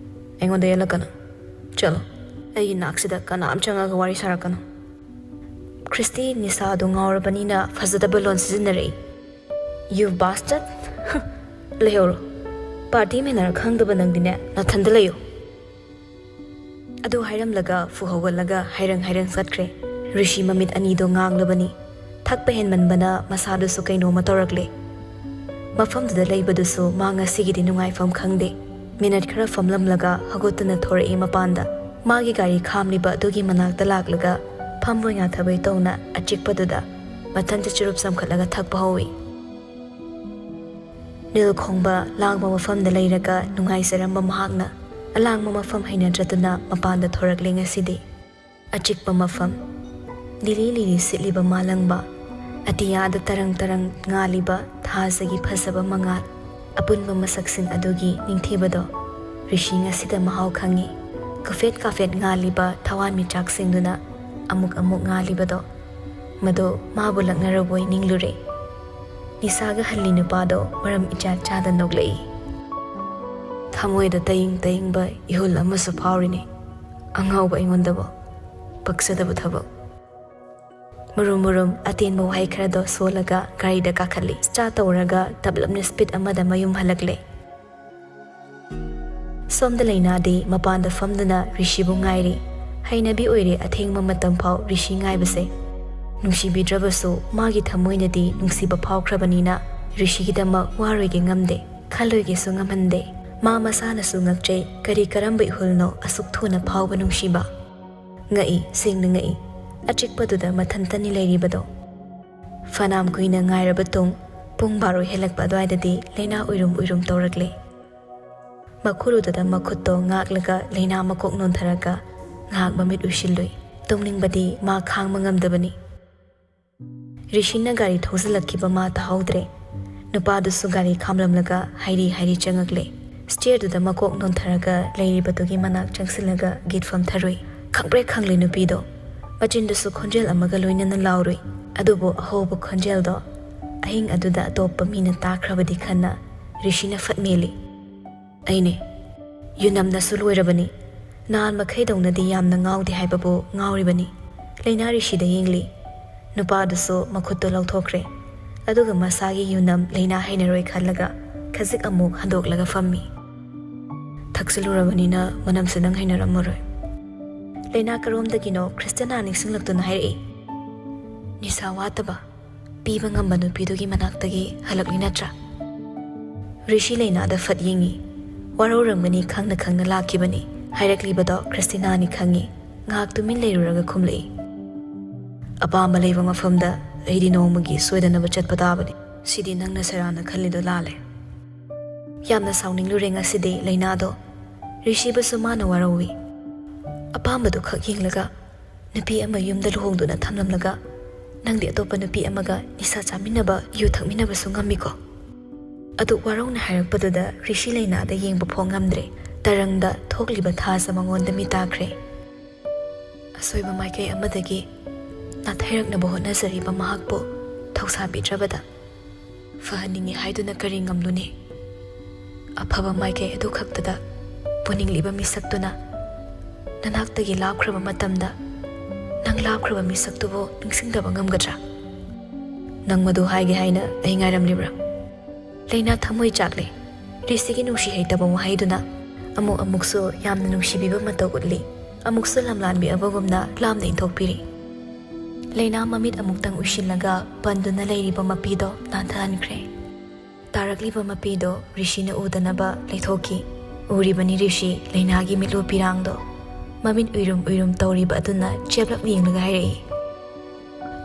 ꯑꯩꯉꯣꯟꯗ ꯌꯦꯠꯂꯛꯀꯅꯨ꯫ ꯆꯠꯂꯣ꯫ ꯑꯩꯒꯤ ꯅꯥꯛꯁꯤꯗ ꯀꯅꯥꯝ ꯆꯪꯉꯒ ꯋꯥꯔꯤ ꯁꯥꯔꯛꯀꯅꯨ꯫ ꯈ꯭ꯔꯤꯁꯇꯤ ꯅꯤꯁꯥꯗꯣ ꯉꯥꯎꯔꯕꯅꯤꯅ ꯐꯖꯗꯕ ꯂꯣꯟ ꯁꯤꯖꯤꯟꯅꯔꯛꯏ꯫ "You bastard!" "ꯂꯩꯍꯧꯔꯣ꯫ ꯄꯥꯔꯇꯤ ꯃꯦꯅꯔ ꯈꯪꯗꯕ ꯅꯪꯗꯤꯅꯦ, ꯅꯊꯟꯗ ꯂꯩꯌꯨ꯫" ꯑꯗꯨ ꯍꯥꯏꯔꯝꯂꯒ ꯐꯨ ꯍꯧꯒꯠꯂꯒ ꯍꯥꯏꯔꯪ ꯍꯥꯏꯔꯪ ꯆꯠꯈ꯭ꯔꯦ꯫ ꯔꯤꯁꯤ ꯃꯃꯤꯠ ꯑꯅꯤꯗꯣ ꯉꯥꯡꯂꯕꯅꯤ꯫ ꯊꯛꯄ ꯍꯦꯟꯃꯟꯕꯅ ꯃꯁꯥꯗꯨꯁꯨ ꯀꯩꯅꯣꯝꯃ ꯇꯧꯔꯛꯂꯦ꯫ ꯃꯐꯝꯗꯨꯗ ꯂꯩꯕꯗꯨꯁꯨ ꯃꯥ ꯉꯁꯤꯒꯤꯗꯤ ꯅꯨꯡꯉꯥꯏꯐꯝ ꯈꯪꯗꯦ꯫ ꯃꯤꯅꯠ ꯈꯔ ꯐꯝꯂꯝꯂꯒ ꯍꯧꯒꯠꯇꯨꯅ ꯊꯣꯔꯛꯏ ꯃꯄꯥꯟꯗ꯫ ꯃꯥꯒꯤ ꯒꯥꯔꯤ ꯈꯥꯝꯂꯤꯕ ꯑꯗꯨꯒꯤ ꯃꯅꯥꯛꯇ ꯂꯥꯛꯂꯒ ꯐꯝꯕꯣꯏ ꯉꯥꯊꯕꯣꯏ ꯇꯧꯅ ꯑꯆꯤꯛꯄꯗꯨꯗ ꯃꯊꯟꯇ ꯆꯨꯔꯨꯞ ꯆꯝꯈꯠꯂꯒ ꯊꯛꯄ ꯍꯧꯏ꯫ ꯅꯤꯜ ꯈꯣꯡꯕ ꯂꯥꯡꯕ ꯃꯐꯝꯗ ꯂꯩꯔꯒ ꯅꯨꯡꯉꯥꯏꯖꯔꯝꯕ ꯃꯍꯥꯛꯅ ꯑꯂꯥꯡꯕ ꯃꯐꯝ ꯍꯩꯅꯗ꯭ꯔꯗꯨꯅ ꯃꯄꯥꯟꯗ ꯊꯣꯔꯛꯂꯦ ꯉꯁꯤꯗꯤ꯫ ꯑꯆꯤꯛꯄ ꯃꯐꯝ, ꯂꯤꯔꯤ ꯂꯤꯔꯤ ꯁꯤꯠꯂꯤꯕ ꯃꯥꯂꯪꯕ, ꯑꯇꯤꯌꯥꯗ ꯇꯔꯪ ꯇꯔꯪ ꯉꯥꯜꯂꯤꯕ ꯊꯥꯖꯒꯤ ꯐꯖꯕ ꯃꯉꯥꯜ, ꯑꯄꯨꯟꯕ ꯃꯁꯛꯁꯤꯡ ꯑꯗꯨꯒꯤ ꯅꯤꯡꯊꯤꯕꯗꯣ ꯔꯤꯁꯤ ꯉꯁꯤꯗ ꯃꯍꯥꯎ ꯈꯪꯉꯤ꯫ ꯀꯥꯐꯦꯠ ꯀꯥꯐꯦꯠ ꯉꯥꯜꯂꯤꯕ ꯊꯋꯥꯟꯃꯤꯆꯥꯛꯁꯤꯡꯗꯨꯅ ꯑꯃꯨꯛ ꯑꯃꯨꯛ ꯉꯥꯜꯂꯤꯕꯗꯣ, ꯃꯗꯨ ꯃꯥꯕꯨ ꯂꯛꯅꯔꯕꯣꯏ ꯅꯤꯡꯂꯨꯔꯦ꯫ ꯅꯤꯁꯥꯒ ꯍꯜꯂꯤ ꯅꯨꯄꯥꯗꯣ ꯃꯔꯝ ꯏꯆꯥ ꯆꯥꯗ ꯅꯣꯛꯂꯛꯏ꯫ ꯊꯃꯣꯏꯗ ꯇꯌꯤꯡ ꯇꯌꯤꯡꯕ ꯏꯍꯨꯜ ꯑꯃꯁꯨ ꯐꯥꯎꯔꯤꯅꯦ꯫ ꯑꯉꯥꯎꯕ ꯑꯩꯉꯣꯟꯗꯕꯨ꯫ ꯄꯛꯆꯗꯕ ꯊꯕꯛ꯫ ꯃꯨꯔꯨꯝ ꯃꯨꯔꯨꯝ ꯑꯇꯦꯟꯕ ꯋꯥꯍꯩ ꯈꯔꯗꯣ ꯁꯣꯜꯂꯒ ꯒꯥꯔꯤꯗ ꯀꯥꯈꯠꯂꯤ꯫ ꯁ꯭ꯇꯥꯔꯠ ꯇꯧꯔꯒ ꯇꯞꯂꯞꯅ ꯁ꯭ꯄꯤꯗ ꯑꯃꯗ ꯃꯌꯨꯝ ꯍꯜꯂꯛꯂꯦ꯫ ꯁꯣꯝꯗ ꯂꯩꯅꯥꯗꯤ ꯃꯄꯥꯟꯗ ꯐꯝꯗꯨꯅ ꯔꯤꯁꯤꯕꯨ ꯉꯥꯏꯔꯤ꯫ ꯍꯩꯅꯕꯤ ꯑꯣꯏꯔꯦ ꯑꯊꯦꯡꯕ ꯃꯇꯝ ꯐꯥꯎ ꯔꯤꯁꯤ ꯉꯥꯏꯕꯁꯦ꯫ ꯅꯨꯡꯁꯤꯕꯤꯗ꯭ꯔꯕꯁꯨ ꯃꯥꯒꯤ ꯊꯃꯣꯏꯅꯗꯤ ꯅꯨꯡꯁꯤꯕ ꯐꯥꯎꯈ꯭ꯔꯕꯅꯤꯅ ꯔꯤꯁꯤꯒꯤꯗꯃꯛ ꯋꯥꯔꯣꯏꯒꯦ ꯉꯝꯗꯦ, ꯈꯜꯂꯣꯏꯒꯦꯁꯨ ꯉꯝꯍꯟꯗꯦ꯫ ꯃꯥ ꯃꯁꯥꯅꯁꯨ ꯉꯛꯆꯩ, ꯀꯔꯤ ꯀꯔꯝꯕ ꯏꯍꯨꯜꯅꯣ ꯑꯁꯨꯛ ꯊꯨꯅ ꯐꯥꯎꯕ ꯅꯨꯡꯁꯤꯕ? ꯉꯛꯏ, ꯁꯦꯡꯅ ꯉꯛꯏ꯫ ꯑꯆꯤꯛꯄꯗꯨꯗ ꯃꯊꯟꯇꯅꯤ ꯂꯩꯔꯤꯕꯗꯣ꯫ ꯐꯅꯥꯝ ꯀꯨꯏꯅ ꯉꯥꯏꯔꯕ ꯇꯨꯡ, ꯄꯨꯡ ꯕꯥꯔꯣ ꯍꯦꯜꯂꯛꯄ ꯑꯗꯨꯋꯥꯏꯗꯗꯤ ꯂꯩꯅꯥ ꯎꯏꯔꯨꯝ ꯎꯏꯔꯨꯝ ꯇꯧꯔꯛꯂꯦ꯫ ꯃꯈꯨꯔꯨꯗꯨꯗ ꯃꯈꯨꯠꯇꯣ ꯉꯥꯛꯂꯒ ꯂꯩꯅꯥ ꯃꯀꯣꯛ ꯅꯣꯟꯊꯔꯒ ꯉꯥꯏꯍꯥꯛ ꯃꯃꯤꯠ ꯎꯏꯁꯤꯜꯂꯨꯏ꯫ ꯇꯨꯝꯅꯤꯡꯕꯗꯤ ꯃꯥ ꯈꯥꯡꯕ ꯉꯝꯗꯕꯅꯤ꯫ ꯔꯤꯁꯤꯅ ꯒꯥꯔꯤ ꯊꯧꯖꯤꯜꯂꯛꯈꯤꯕ ꯃꯥ ꯇꯥꯍꯧꯗ꯭ꯔꯦ꯫ ꯅꯨꯄꯥꯗꯨꯁꯨ ꯒꯥꯔꯤ ꯈꯥꯝꯂꯝꯂꯒ ꯍꯥꯏꯔꯤ ꯍꯥꯏꯔꯤ ꯆꯪꯉꯛꯂꯦ꯫ ꯁ꯭ꯇꯦꯌꯔꯗꯨꯗ ꯃꯀꯣꯛ ꯅꯣꯟꯊꯔꯒ ꯂꯩꯔꯤꯕꯗꯨꯒꯤ ꯃꯅꯥꯛ ꯆꯪꯁꯤꯜꯂꯒ ꯒꯤꯠ ꯐꯝꯊꯔꯨꯏ꯫ ꯈꯪꯄ꯭ꯔꯦꯛ ꯈꯪꯂꯦ ꯅꯨꯄꯤꯗꯣ꯫ ꯃꯆꯤꯟꯗꯨꯁꯨ ꯈꯣꯟꯖꯦꯜ ꯑꯃꯒ ꯂꯣꯏꯅꯅ ꯂꯥꯎꯔꯨꯏ꯫ ꯑꯗꯨꯕꯨ ꯑꯍꯧꯕ ꯈꯣꯟꯖꯦꯜꯗꯣ ꯑꯍꯤꯡ ꯑꯗꯨꯗ ꯑꯇꯣꯞꯄ ꯃꯤꯅ ꯇꯥꯈ꯭ꯔꯕꯗꯤ ꯈꯟꯅ ꯔꯤꯁꯤꯅ ꯐꯠ ꯃꯦꯜꯂꯤ꯫ "ꯑꯩꯅꯦ꯫ ꯌꯨꯅꯝꯅꯁꯨ ꯂꯣꯏꯔꯕꯅꯤ꯫ ꯅꯍꯥꯟ ꯃꯈꯩꯗꯧꯅꯗꯤ ꯌꯥꯝꯅ ꯉꯥꯎꯗꯦ ꯍꯥꯏꯕꯕꯨ ꯉꯥꯎꯔꯤꯕꯅꯤ꯫" ꯂꯩꯅꯥ ꯔꯤꯁꯤꯗ ꯌꯦꯡꯂꯤ꯫ ꯅꯨꯄꯥꯗꯨꯁꯨ ꯃꯈꯨꯠꯇꯨ ꯂꯧꯊꯣꯛꯈ꯭ꯔꯦ꯫ ꯑꯗꯨꯒ ꯃꯁꯥꯒꯤ ꯌꯨꯅꯝ ꯂꯩꯅꯥ ꯍꯩꯅꯔꯣꯏ ꯈꯜꯂꯒ ꯈꯖꯤꯛ ꯑꯃꯨꯛ ꯍꯟꯗꯣꯛꯂꯒ ꯐꯝꯃꯤ꯫ "ꯊꯛꯆꯤꯜꯂꯨꯔꯕꯅꯤꯅ ꯃꯅꯝꯁꯦ ꯅꯪ ꯍꯩꯅꯔꯝꯃꯔꯣꯏ꯫" ꯂꯩꯅꯥ ꯀꯔꯣꯝꯗꯒꯤꯅꯣ ꯈ꯭ꯔꯤꯁꯇꯤꯅꯥ ꯅꯤꯡꯁꯤꯡꯂꯛꯇꯨꯅ ꯍꯥꯏꯔꯛꯏ꯫ "ꯅꯤꯁꯥ ꯋꯥꯠꯇꯕ, ꯄꯤꯕ ꯉꯝꯕ ꯅꯨꯄꯤꯗꯨꯒꯤ ꯃꯅꯥꯛꯇꯒꯤ ꯍꯜꯂꯛꯂꯤ ꯅꯠꯇ꯭ꯔꯥ?" ꯔꯤꯁꯤ ꯂꯩꯅꯥꯗ ꯐꯠ ꯌꯦꯡꯉꯤ꯫ ꯋꯥꯔꯧꯔꯝꯒꯅꯤ ꯈꯪꯅ ꯈꯪꯅ ꯂꯥꯛꯈꯤꯕꯅꯤ꯫ ꯍꯥꯏꯔꯛꯂꯤꯕꯗꯣ ꯈ꯭ꯔꯤꯁꯇꯤꯅꯥꯅꯤ ꯈꯪꯉꯤ꯫ ꯉꯥꯏꯍꯥꯛ ꯇꯨꯃꯤꯟ ꯂꯩꯔꯨꯔꯒ ꯈꯨꯝꯂꯛꯏ꯫ "ꯑꯄꯥꯝꯕ ꯂꯩꯕ ꯃꯐꯝꯗ ꯑꯩꯗꯤ ꯅꯣꯡꯃꯒꯤ ꯁꯣꯏꯗꯅꯕ ꯆꯠꯄ ꯇꯥꯕꯅꯤ꯫ ꯁꯤꯗꯤ ꯅꯪꯅ ꯁꯦꯔꯥꯟꯅ ꯈꯜꯂꯤꯗꯣ ꯂꯥꯜꯂꯦ꯫" ꯌꯥꯝꯅ ꯁꯥꯎꯅꯤꯡꯂꯨꯔꯦ ꯉꯁꯤꯗꯤ ꯂꯩꯅꯥꯗꯣ꯫ ꯔꯤꯁꯤꯕꯨꯁꯨ ꯃꯥꯅ ꯋꯥꯔꯧꯏ꯫ "ꯑꯄꯥꯝꯕꯗꯨ ꯈꯛ ꯌꯦꯡꯂꯒ ꯅꯨꯄꯤ ꯑꯃ ꯌꯨꯝꯗ ꯂꯨꯍꯣꯡꯗꯨꯅ ꯊꯝꯂꯝꯂꯒ ꯅꯪꯗꯤ ꯑꯇꯣꯞꯄ ꯅꯨꯄꯤ ꯑꯃꯒ ꯅꯤꯁꯥ ꯆꯥꯃꯤꯟꯅꯕ, ꯌꯨ ꯊꯛꯃꯤꯟꯅꯕꯁꯨ ꯉꯝꯃꯤꯀꯣ?" ꯑꯗꯨ ꯋꯥꯔꯧꯅ ꯍꯥꯏꯔꯛꯄꯗꯨꯗ ꯔꯤꯁꯤ ꯂꯩꯅꯥꯗ ꯌꯦꯡꯕ ꯐꯥꯎ ꯉꯝꯗ꯭ꯔꯦ꯫ ꯇꯔꯪꯗ ꯊꯣꯛꯂꯤꯕ ꯊꯥꯁꯦ ꯃꯉꯣꯟꯗ ꯃꯤꯇꯥꯈ꯭ꯔꯦ꯫ ꯑꯁꯣꯏꯕ ꯃꯥꯏꯀꯩ ꯑꯃꯗꯒꯤ ꯅꯥꯊꯩꯔꯛꯅꯕ ꯍꯣꯠꯅꯖꯔꯤꯕ ꯃꯍꯥꯛꯄꯨ ꯊꯧꯁꯥꯕꯤꯗ꯭ꯔꯕꯗ ꯐꯍꯟꯅꯤꯡꯉꯤ ꯍꯥꯏꯗꯨꯅ ꯀꯔꯤ ꯉꯝꯂꯨꯅꯤ? ꯑꯐꯕ ꯃꯥꯏꯀꯩ ꯑꯗꯨ ꯈꯛꯇꯗ ꯄꯨꯅꯤꯡꯂꯤꯕ ꯃꯤꯁꯛꯇꯨꯅ ꯅꯅꯥꯛꯇꯒꯤ ꯂꯥꯞꯈ꯭ꯔꯕ ꯃꯇꯝꯗ ꯅꯪ ꯂꯥꯞꯈ꯭ꯔꯕ ꯃꯤꯁꯛꯇꯨꯕꯨ ꯅꯤꯡꯁꯤꯡꯗꯕ ꯉꯝꯒꯗ꯭ꯔꯥ? ꯅꯪ ꯃꯗꯨ ꯍꯥꯏꯒꯦ ꯍꯥꯏꯅ ꯑꯩ ꯉꯥꯏꯔꯝꯂꯤꯕ꯭ꯔꯥ? ꯂꯩꯅꯥ ꯊꯃꯣꯏ ꯆꯥꯛꯂꯦ꯫ ꯔꯤꯁꯤꯒꯤ ꯅꯨꯡꯁꯤ ꯍꯩꯇꯕ ꯋꯥꯍꯩꯗꯨꯅ ꯑꯃꯨꯛ ꯑꯃꯨꯛꯁꯨ ꯌꯥꯝꯅ ꯅꯨꯡꯁꯤꯕꯤꯕ ꯃꯇꯧ ꯎꯠꯂꯤ꯫ ꯑꯃꯨꯛꯁꯨ ꯂꯝꯂꯥꯟꯕꯤ ꯑꯃꯒꯨꯝꯅ ꯂꯥꯞꯅ ꯏꯟꯊꯣꯛꯄꯤꯔꯤ꯫ ꯂꯩꯅꯥ ꯃꯃꯤꯠ ꯑꯃꯨꯛꯇꯪ ꯎꯏꯁꯤꯜꯂꯒ ꯄꯟꯗꯨꯅ ꯂꯩꯔꯤꯕ ꯃꯄꯤꯗꯣ ꯅꯥꯟꯊꯍꯟꯈ꯭ꯔꯦ꯫ ꯇꯥꯔꯛꯂꯤꯕ ꯃꯄꯤꯗꯣ ꯔꯤꯁꯤꯅ ꯎꯗꯅꯕ ꯂꯩꯊꯣꯛꯈꯤ꯫ ꯎꯔꯤꯕꯅꯤ ꯔꯤꯁꯤ ꯂꯩꯅꯥꯒꯤ ꯃꯤꯠꯂꯨ ꯄꯤꯔꯥꯡꯗꯣ꯫ ꯃꯃꯤꯠ ꯎꯏꯔꯨꯝ ꯎꯏꯔꯨꯝ ꯇꯧꯔꯤꯕ ꯑꯗꯨꯅ ꯆꯦꯞꯂꯞ ꯌꯦꯡꯂꯒ ꯍꯥꯏꯔꯛꯏ,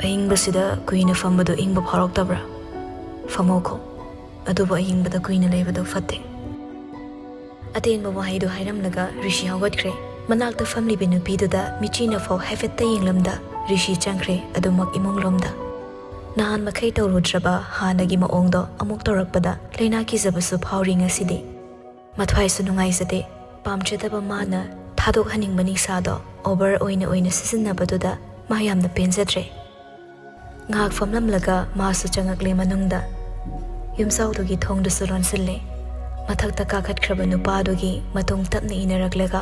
"ꯑꯏꯪꯕꯁꯤꯗ ꯀꯨꯏꯅ ꯐꯝꯕꯗꯨ ꯏꯪꯕ ꯐꯥꯎꯔꯛꯇꯕ꯭ꯔꯥ? ꯐꯝꯃꯣꯈꯣ꯫ ꯑꯗꯨꯕꯨ ꯑꯏꯪꯕꯗ ꯀꯨꯏꯅ ꯂꯩꯕꯗꯨ ꯐꯠꯇꯦ꯫" ꯑꯇꯦꯟꯕ ꯋꯥꯍꯩꯗꯨ ꯍꯥꯏꯔꯝꯂꯒ ꯔꯤꯁꯤ ꯍꯧꯒꯠꯈ꯭ꯔꯦ꯫ ꯃꯅꯥꯛꯇ ꯐꯝꯂꯤꯕ ꯅꯨꯄꯤꯗꯨꯗ ꯃꯤꯆꯤꯅ ꯐꯥꯎ ꯍꯥꯏꯐꯦꯠꯇ ꯌꯦꯡꯂꯝꯗ ꯔꯤꯁꯤ ꯆꯪꯈ꯭ꯔꯦ, ꯑꯗꯨꯃꯛ ꯏꯃꯨꯡꯂꯣꯝꯗ꯫ ꯅꯍꯥꯟ ꯃꯈꯩ ꯇꯧꯔꯨꯗ꯭ꯔꯕ ꯍꯥꯟꯅꯒꯤ ꯃꯑꯣꯡꯗꯣ ꯑꯃꯨꯛ ꯇꯧꯔꯛꯄꯗ ꯂꯩꯅꯥ ꯀꯤꯖꯕꯁꯨ ꯐꯥꯎꯔꯤ ꯉꯁꯤꯗꯤ꯫ ꯃꯊ꯭ꯋꯥꯏꯁꯨ ꯅꯨꯡꯉꯥꯏꯖꯗꯦ꯫ ꯄꯥꯝꯖꯗꯕ ꯃꯥꯅ ꯊꯥꯗꯣꯛꯍꯟꯅꯤꯡꯕ ꯅꯤꯁꯥꯗꯣ ꯑꯣꯚꯔ ꯑꯣꯏꯅ ꯑꯣꯏꯅ ꯁꯤꯖꯤꯟꯅꯕꯗꯨꯗ ꯃꯥ ꯌꯥꯝꯅ ꯄꯦꯟꯖꯗ꯭ꯔꯦ꯫ ꯉꯥꯏꯍꯥꯛ ꯐꯝꯂꯝꯂꯒ ꯃꯥꯁꯨ ꯆꯪꯉꯛꯂꯦ ꯃꯅꯨꯡꯗ꯫ ꯌꯨꯝꯖꯥꯎꯗꯨꯒꯤ ꯊꯣꯡꯗꯨꯁꯨ ꯂꯣꯟꯁꯤꯜꯂꯦ꯫ ꯃꯊꯛꯇ ꯀꯥꯈꯠꯈ꯭ꯔꯕ ꯅꯨꯄꯥꯗꯨꯒꯤ ꯃꯇꯨꯡ ꯇꯞꯅ ꯏꯟꯅꯔꯛꯂꯒ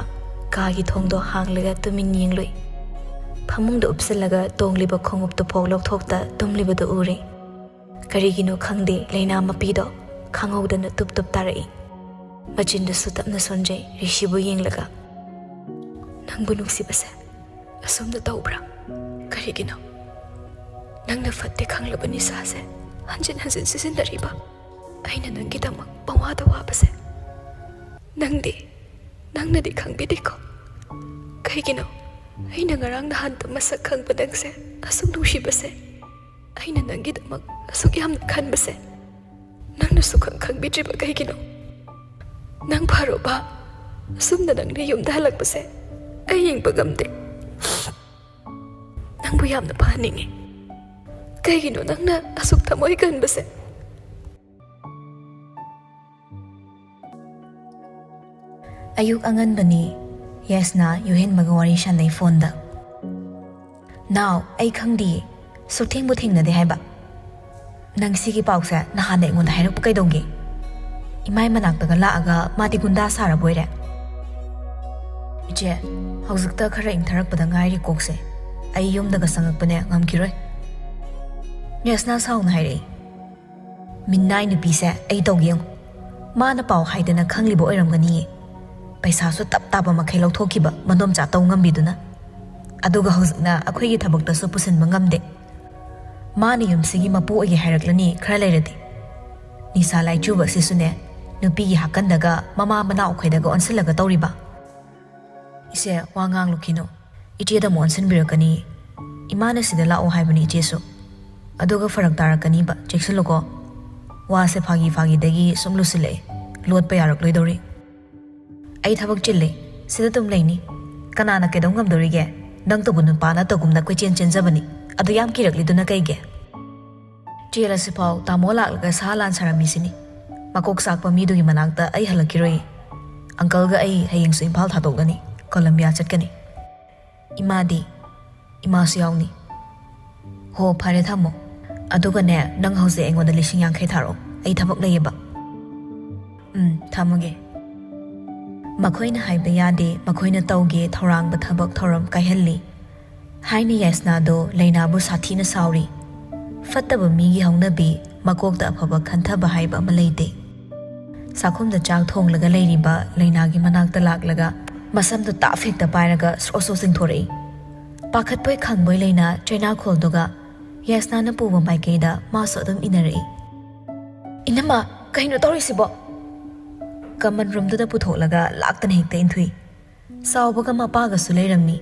ꯀꯥꯒꯤ ꯊꯣꯡꯗꯣ ꯍꯥꯡꯂꯒ ꯇꯨꯃꯤꯟ ꯌꯦꯡꯂꯨꯏ꯫ ꯐꯃꯨꯡꯗ ꯎꯞꯁꯤꯜꯂꯒ ꯇꯣꯡꯂꯤꯕ ꯈꯣꯡꯎꯞꯇꯨ ꯐꯥꯎ ꯂꯧꯊꯣꯛꯇ ꯇꯨꯝꯂꯤꯕꯗꯨ ꯎꯔꯦ꯫ ꯀꯔꯤꯒꯤꯅꯣ ꯈꯪꯗꯦ, ꯂꯩꯅꯥ ꯃꯄꯤꯗꯣ ꯈꯪꯍꯧꯗꯅ ꯇꯨꯞ ꯇꯨꯞ ꯇꯥꯔꯛꯏ꯫ ꯃꯆꯤꯟꯗꯨꯁꯨ ꯇꯞꯅ ꯁꯣꯟꯖꯩ, ꯔꯤꯁꯤꯕꯨ ꯌꯦꯡꯂꯒ꯫ "ꯅꯪꯕꯨ ꯅꯨꯡꯁꯤꯕꯁꯦ ꯑꯁꯨꯝꯅ ꯇꯧꯕ꯭ꯔꯥ? ꯀꯔꯤꯒꯤꯅꯣ? ꯅꯪꯅ ꯐꯠꯇꯦ ꯈꯪꯂꯕ ꯅꯤꯁꯥꯁꯦ ꯍꯟꯖꯤꯟ ꯍꯟꯖꯤꯟ ꯁꯤꯖꯤꯟꯅꯔꯤꯕ ꯑꯩꯅ ꯅꯪꯒꯤꯗꯃꯛ ꯄꯪꯋꯥꯗ ꯋꯥꯕꯁꯦ? ꯅꯪꯗꯤ, ꯅꯪꯅꯗꯤ ꯈꯪꯕꯤꯗꯦꯀꯣ? ꯀꯩꯒꯤꯅꯣ ꯑꯩꯅ ꯉꯔꯥꯡ ꯅꯍꯥꯟꯇ ꯃꯁꯛ ꯈꯪꯕ ꯅꯪꯁꯦ ꯑꯁꯨꯛ ꯅꯨꯡꯁꯤꯕꯁꯦ? ꯑꯩꯅ ꯅꯪꯒꯤꯗꯃꯛ ꯑꯁꯨꯛ ꯌꯥꯝꯅ ꯈꯟꯕꯁꯦ ꯅꯪꯅ ꯁꯨꯛꯈꯪ ꯈꯪꯕꯤꯗ꯭ꯔꯤꯕ ꯀꯩꯒꯤꯅꯣ? ꯅꯪ ꯐꯔꯣꯕ꯫ ꯑꯁꯨꯝꯅ ꯅꯪꯅ ꯌꯨꯝꯗ ꯍꯜꯂꯛꯄꯁꯦ ꯑꯩ ꯌꯦꯡꯕ ꯉꯝꯗꯦ꯫ ꯅꯪꯕꯨ ꯌꯥꯝꯅ ꯐꯍꯟꯅꯤꯡꯉꯤ꯫ ꯀꯩꯒꯤꯅꯣ ꯅꯪꯅ ꯑꯁꯨꯛ ꯊꯃꯣꯏ ꯀꯟꯕꯁꯦ?" ꯑꯌꯨꯛ ꯑꯉꯟꯕꯅꯤ꯫ ꯌꯦꯁꯅ ꯌꯨꯍꯦꯟꯕꯒ ꯋꯥꯔꯤ ꯁꯥꯟꯅꯩ ꯐꯣꯟꯗ꯫ "ꯅꯥꯎ, ꯑꯩ ꯈꯪꯗꯤꯌꯦ꯫ ꯁꯨꯛꯊꯦꯡꯕꯨ ꯊꯦꯡꯅꯗꯦ ꯍꯥꯏꯕ꯫ ꯅꯪ ꯁꯤꯒꯤ ꯄꯥꯎꯁꯦ ꯅꯍꯥꯟꯗ ꯑꯩꯉꯣꯟꯗ ꯍꯥꯏꯔꯛꯄ ꯀꯩꯗꯧꯒꯦ? ꯏꯃꯥꯏ ꯃꯅꯥꯛꯇꯒ ꯂꯥꯛꯑꯒ ꯃꯥꯗꯤ ꯒꯨꯟꯗꯥ ꯁꯥꯔꯕꯣꯏꯔꯦ?" "ꯏꯆꯦ, ꯍꯧꯖꯤꯛꯇ ꯈꯔ ꯏꯪꯊꯔꯛꯄꯗ ꯉꯥꯏꯔꯤ ꯀꯣꯛꯁꯦ꯫ ꯑꯩ ꯌꯨꯝꯗꯒ ꯆꯪꯉꯛꯄꯅꯦ ꯉꯝꯈꯤꯔꯣꯏ꯫ ꯌꯦꯁꯅ ꯁꯥꯎꯅ ꯍꯥꯏꯔꯛꯏ꯫ ꯃꯤꯅꯥꯏ ꯅꯨꯄꯤꯁꯦ ꯑꯩ ꯇꯧꯒꯦ ꯌꯦꯡꯉꯨ꯫ ꯃꯥꯅ ꯄꯥꯎ ꯍꯥꯏꯗꯅ ꯈꯪꯂꯤꯕ ꯑꯣꯏꯔꯝꯒꯅꯤꯌꯦ꯫ ꯄꯩꯁꯥꯁꯨ ꯇꯞ ꯇꯥꯕ ꯃꯈꯩ ꯂꯧꯊꯣꯛꯈꯤꯕ ꯃꯗꯣꯝꯆꯥ ꯇꯧ ꯉꯝꯕꯤꯗꯨꯅ꯫ ꯑꯗꯨꯒ ꯍꯧꯖꯤꯛꯅ ꯑꯩꯈꯣꯏꯒꯤ ꯊꯕꯛꯇꯁꯨ ꯄꯨꯁꯤꯟꯕ ꯉꯝꯗꯦ꯫ ꯃꯥꯅ ꯌꯨꯝꯁꯤꯒꯤ ꯃꯄꯨ ꯑꯣꯏꯒꯦ ꯍꯥꯏꯔꯛꯂꯅꯤ ꯈꯔ ꯂꯩꯔꯗꯤ꯫ ꯅꯤꯁꯥ ꯂꯥꯏꯆꯨꯕ ꯑꯁꯤꯁꯨꯅꯦ, ꯅꯨꯄꯤꯒꯤ ꯍꯥꯀꯟꯗꯒ ꯃꯃꯥ ꯃꯅꯥꯎ ꯑꯩꯈꯣꯏꯗꯒ ꯑꯣꯟꯁꯤꯜꯂꯒ ꯇꯧꯔꯤꯕ꯫ ꯏꯆꯦ, ꯋꯥ ꯉꯥꯡꯂꯨꯈꯤꯅꯨ꯫ ꯏꯆꯦꯗ ꯑꯃꯨꯛ ꯑꯣꯟꯁꯤꯟꯕꯤꯔꯛꯀꯅꯤ꯫ ꯏꯃꯥꯅ ꯁꯤꯗ ꯂꯥꯛꯑꯣ ꯍꯥꯏꯕꯅꯤ ꯏꯆꯦꯁꯨ꯫ ꯑꯗꯨꯒ ꯐꯔꯛ ꯇꯥꯔꯛꯀꯅꯤꯕ, ꯆꯦꯛꯁꯤꯜꯂꯨꯀꯣ꯫ ꯋꯥꯁꯦ ꯐꯥꯒꯤ ꯐꯥꯒꯤꯗꯒꯤ ꯁꯨꯝ ꯂꯨꯁꯤꯜꯂꯛꯑꯦ꯫ ꯂꯣꯠꯄ ꯌꯥꯔꯛꯂꯣꯏꯗꯧꯔꯤ꯫ ꯑꯩ ꯊꯕꯛ ꯆꯤꯜꯂꯦ, ꯁꯤꯗ ꯑꯗꯨꯝ ꯂꯩꯅꯤ꯫ ꯀꯅꯥꯅ ꯀꯩꯗꯧ ꯉꯝꯗꯣꯔꯤꯒꯦ? ꯅꯪꯇꯕꯨ ꯅꯨꯄꯥ ꯅꯠꯇꯒꯨꯝꯅ ꯀꯣꯏꯆꯦꯟ ꯆꯦꯟꯖꯕꯅꯤ꯫ ꯑꯗꯨ ꯌꯥꯝ ꯀꯤꯔꯛꯂꯤꯗꯨꯅ ꯀꯩꯒꯤ? ꯆꯦꯜꯂꯁꯤꯐꯥꯎ ꯇꯥꯃꯣ ꯂꯥꯛꯂꯒ ꯁꯥ ꯂꯥꯟ ꯁꯥꯔꯝꯃꯤꯁꯤꯅꯤ꯫ ꯃꯀꯣꯛ ꯆꯥꯛꯄ ꯃꯤꯗꯨꯒꯤ ꯃꯅꯥꯛꯇ ꯑꯩ ꯍꯜꯂꯛꯈꯤꯔꯣꯏ꯫ ꯑꯪꯀꯜꯒ ꯑꯩ ꯍꯌꯦꯡꯁꯨ ꯏꯝꯐꯥꯜ ꯊꯥꯗꯣꯛꯂꯅꯤ, ꯀꯣꯂꯝꯕꯤꯌꯥ ꯆꯠꯀꯅꯤ꯫ ꯏꯃꯥꯗꯤ? ꯏꯃꯥꯁꯨ ꯌꯥꯎꯅꯤ꯫ ꯍꯣ, ꯐꯔꯦ, ꯊꯝꯃꯣ꯫ ꯑꯗꯨꯒꯅꯦ, ꯅꯪ ꯍꯧꯖꯤꯛ ꯑꯩꯉꯣꯟꯗ ꯂꯤꯁꯤꯡ ꯌꯥꯡꯈꯩ ꯊꯥꯔꯛꯑꯣ, ꯑꯩ ꯊꯕꯛ ꯂꯩꯌꯦꯕ꯫ ꯎꯝ, ꯊꯝꯃꯒꯦ꯫ ꯃꯈꯣꯏꯅ ꯍꯥꯏꯕ ꯌꯥꯗꯦ, ꯃꯈꯣꯏꯅ ꯇꯧꯒꯦ ꯊꯧꯔꯥꯡꯕ ꯊꯕꯛ ꯊꯧꯔꯝ ꯀꯥꯏꯍꯜꯂꯤ꯫ ꯍꯥꯏꯅ ꯌꯥꯏꯁꯅꯥꯗꯣ ꯂꯩꯅꯥꯕꯨ ꯁꯥꯊꯤꯅ ꯁꯥꯎꯔꯤ꯫ ꯐꯠꯇꯕ ꯃꯤꯒꯤ ꯍꯧꯅꯕꯤ, ꯃꯀꯣꯛꯇ ꯑꯐꯕ ꯈꯟꯊꯕ ꯍꯥꯏꯕ ꯑꯃ ꯂꯩꯇꯦ꯫ ꯆꯥꯛꯈꯨꯝꯗ ꯆꯥꯛ ꯊꯣꯡꯂꯒ ꯂꯩꯔꯤꯕ ꯂꯩꯅꯥꯒꯤ ꯃꯅꯥꯛꯇ ꯂꯥꯛꯂꯒ ꯃꯁꯝꯗꯨ ꯇꯥꯞ ꯍꯦꯛꯇ ꯄꯥꯏꯔꯒ ꯁ꯭ꯔꯣ ꯁ꯭ꯔꯣ ꯆꯤꯡꯊꯣꯔꯛꯏ꯫ ꯄꯥꯈꯠꯄꯣꯏ ꯈꯪꯕꯣꯏ ꯂꯩꯅꯥ ꯆꯩꯅꯥꯈꯣꯜꯗꯨꯒ ꯌꯥꯏꯁꯅꯥꯅ ꯄꯨꯕ ꯃꯥꯏꯀꯩꯗ ꯃꯥꯁꯨ ꯑꯗꯨꯝ ꯏꯟꯅꯔꯛꯏ꯫ "ꯏꯅꯝꯃ, ꯀꯩꯅꯣ ꯇꯧꯔꯤꯁꯤꯕꯣ?" ꯀꯃꯟ ꯔꯨꯝꯗꯨꯗ ꯄꯨꯊꯣꯛꯂꯒ ꯂꯥꯛꯇꯅ ꯍꯦꯛꯇ ꯏꯟꯊꯨꯏ꯫ ꯆꯥꯎꯕꯒ ꯃꯄꯥꯒꯁꯨ ꯂꯩꯔꯝꯃꯤ꯫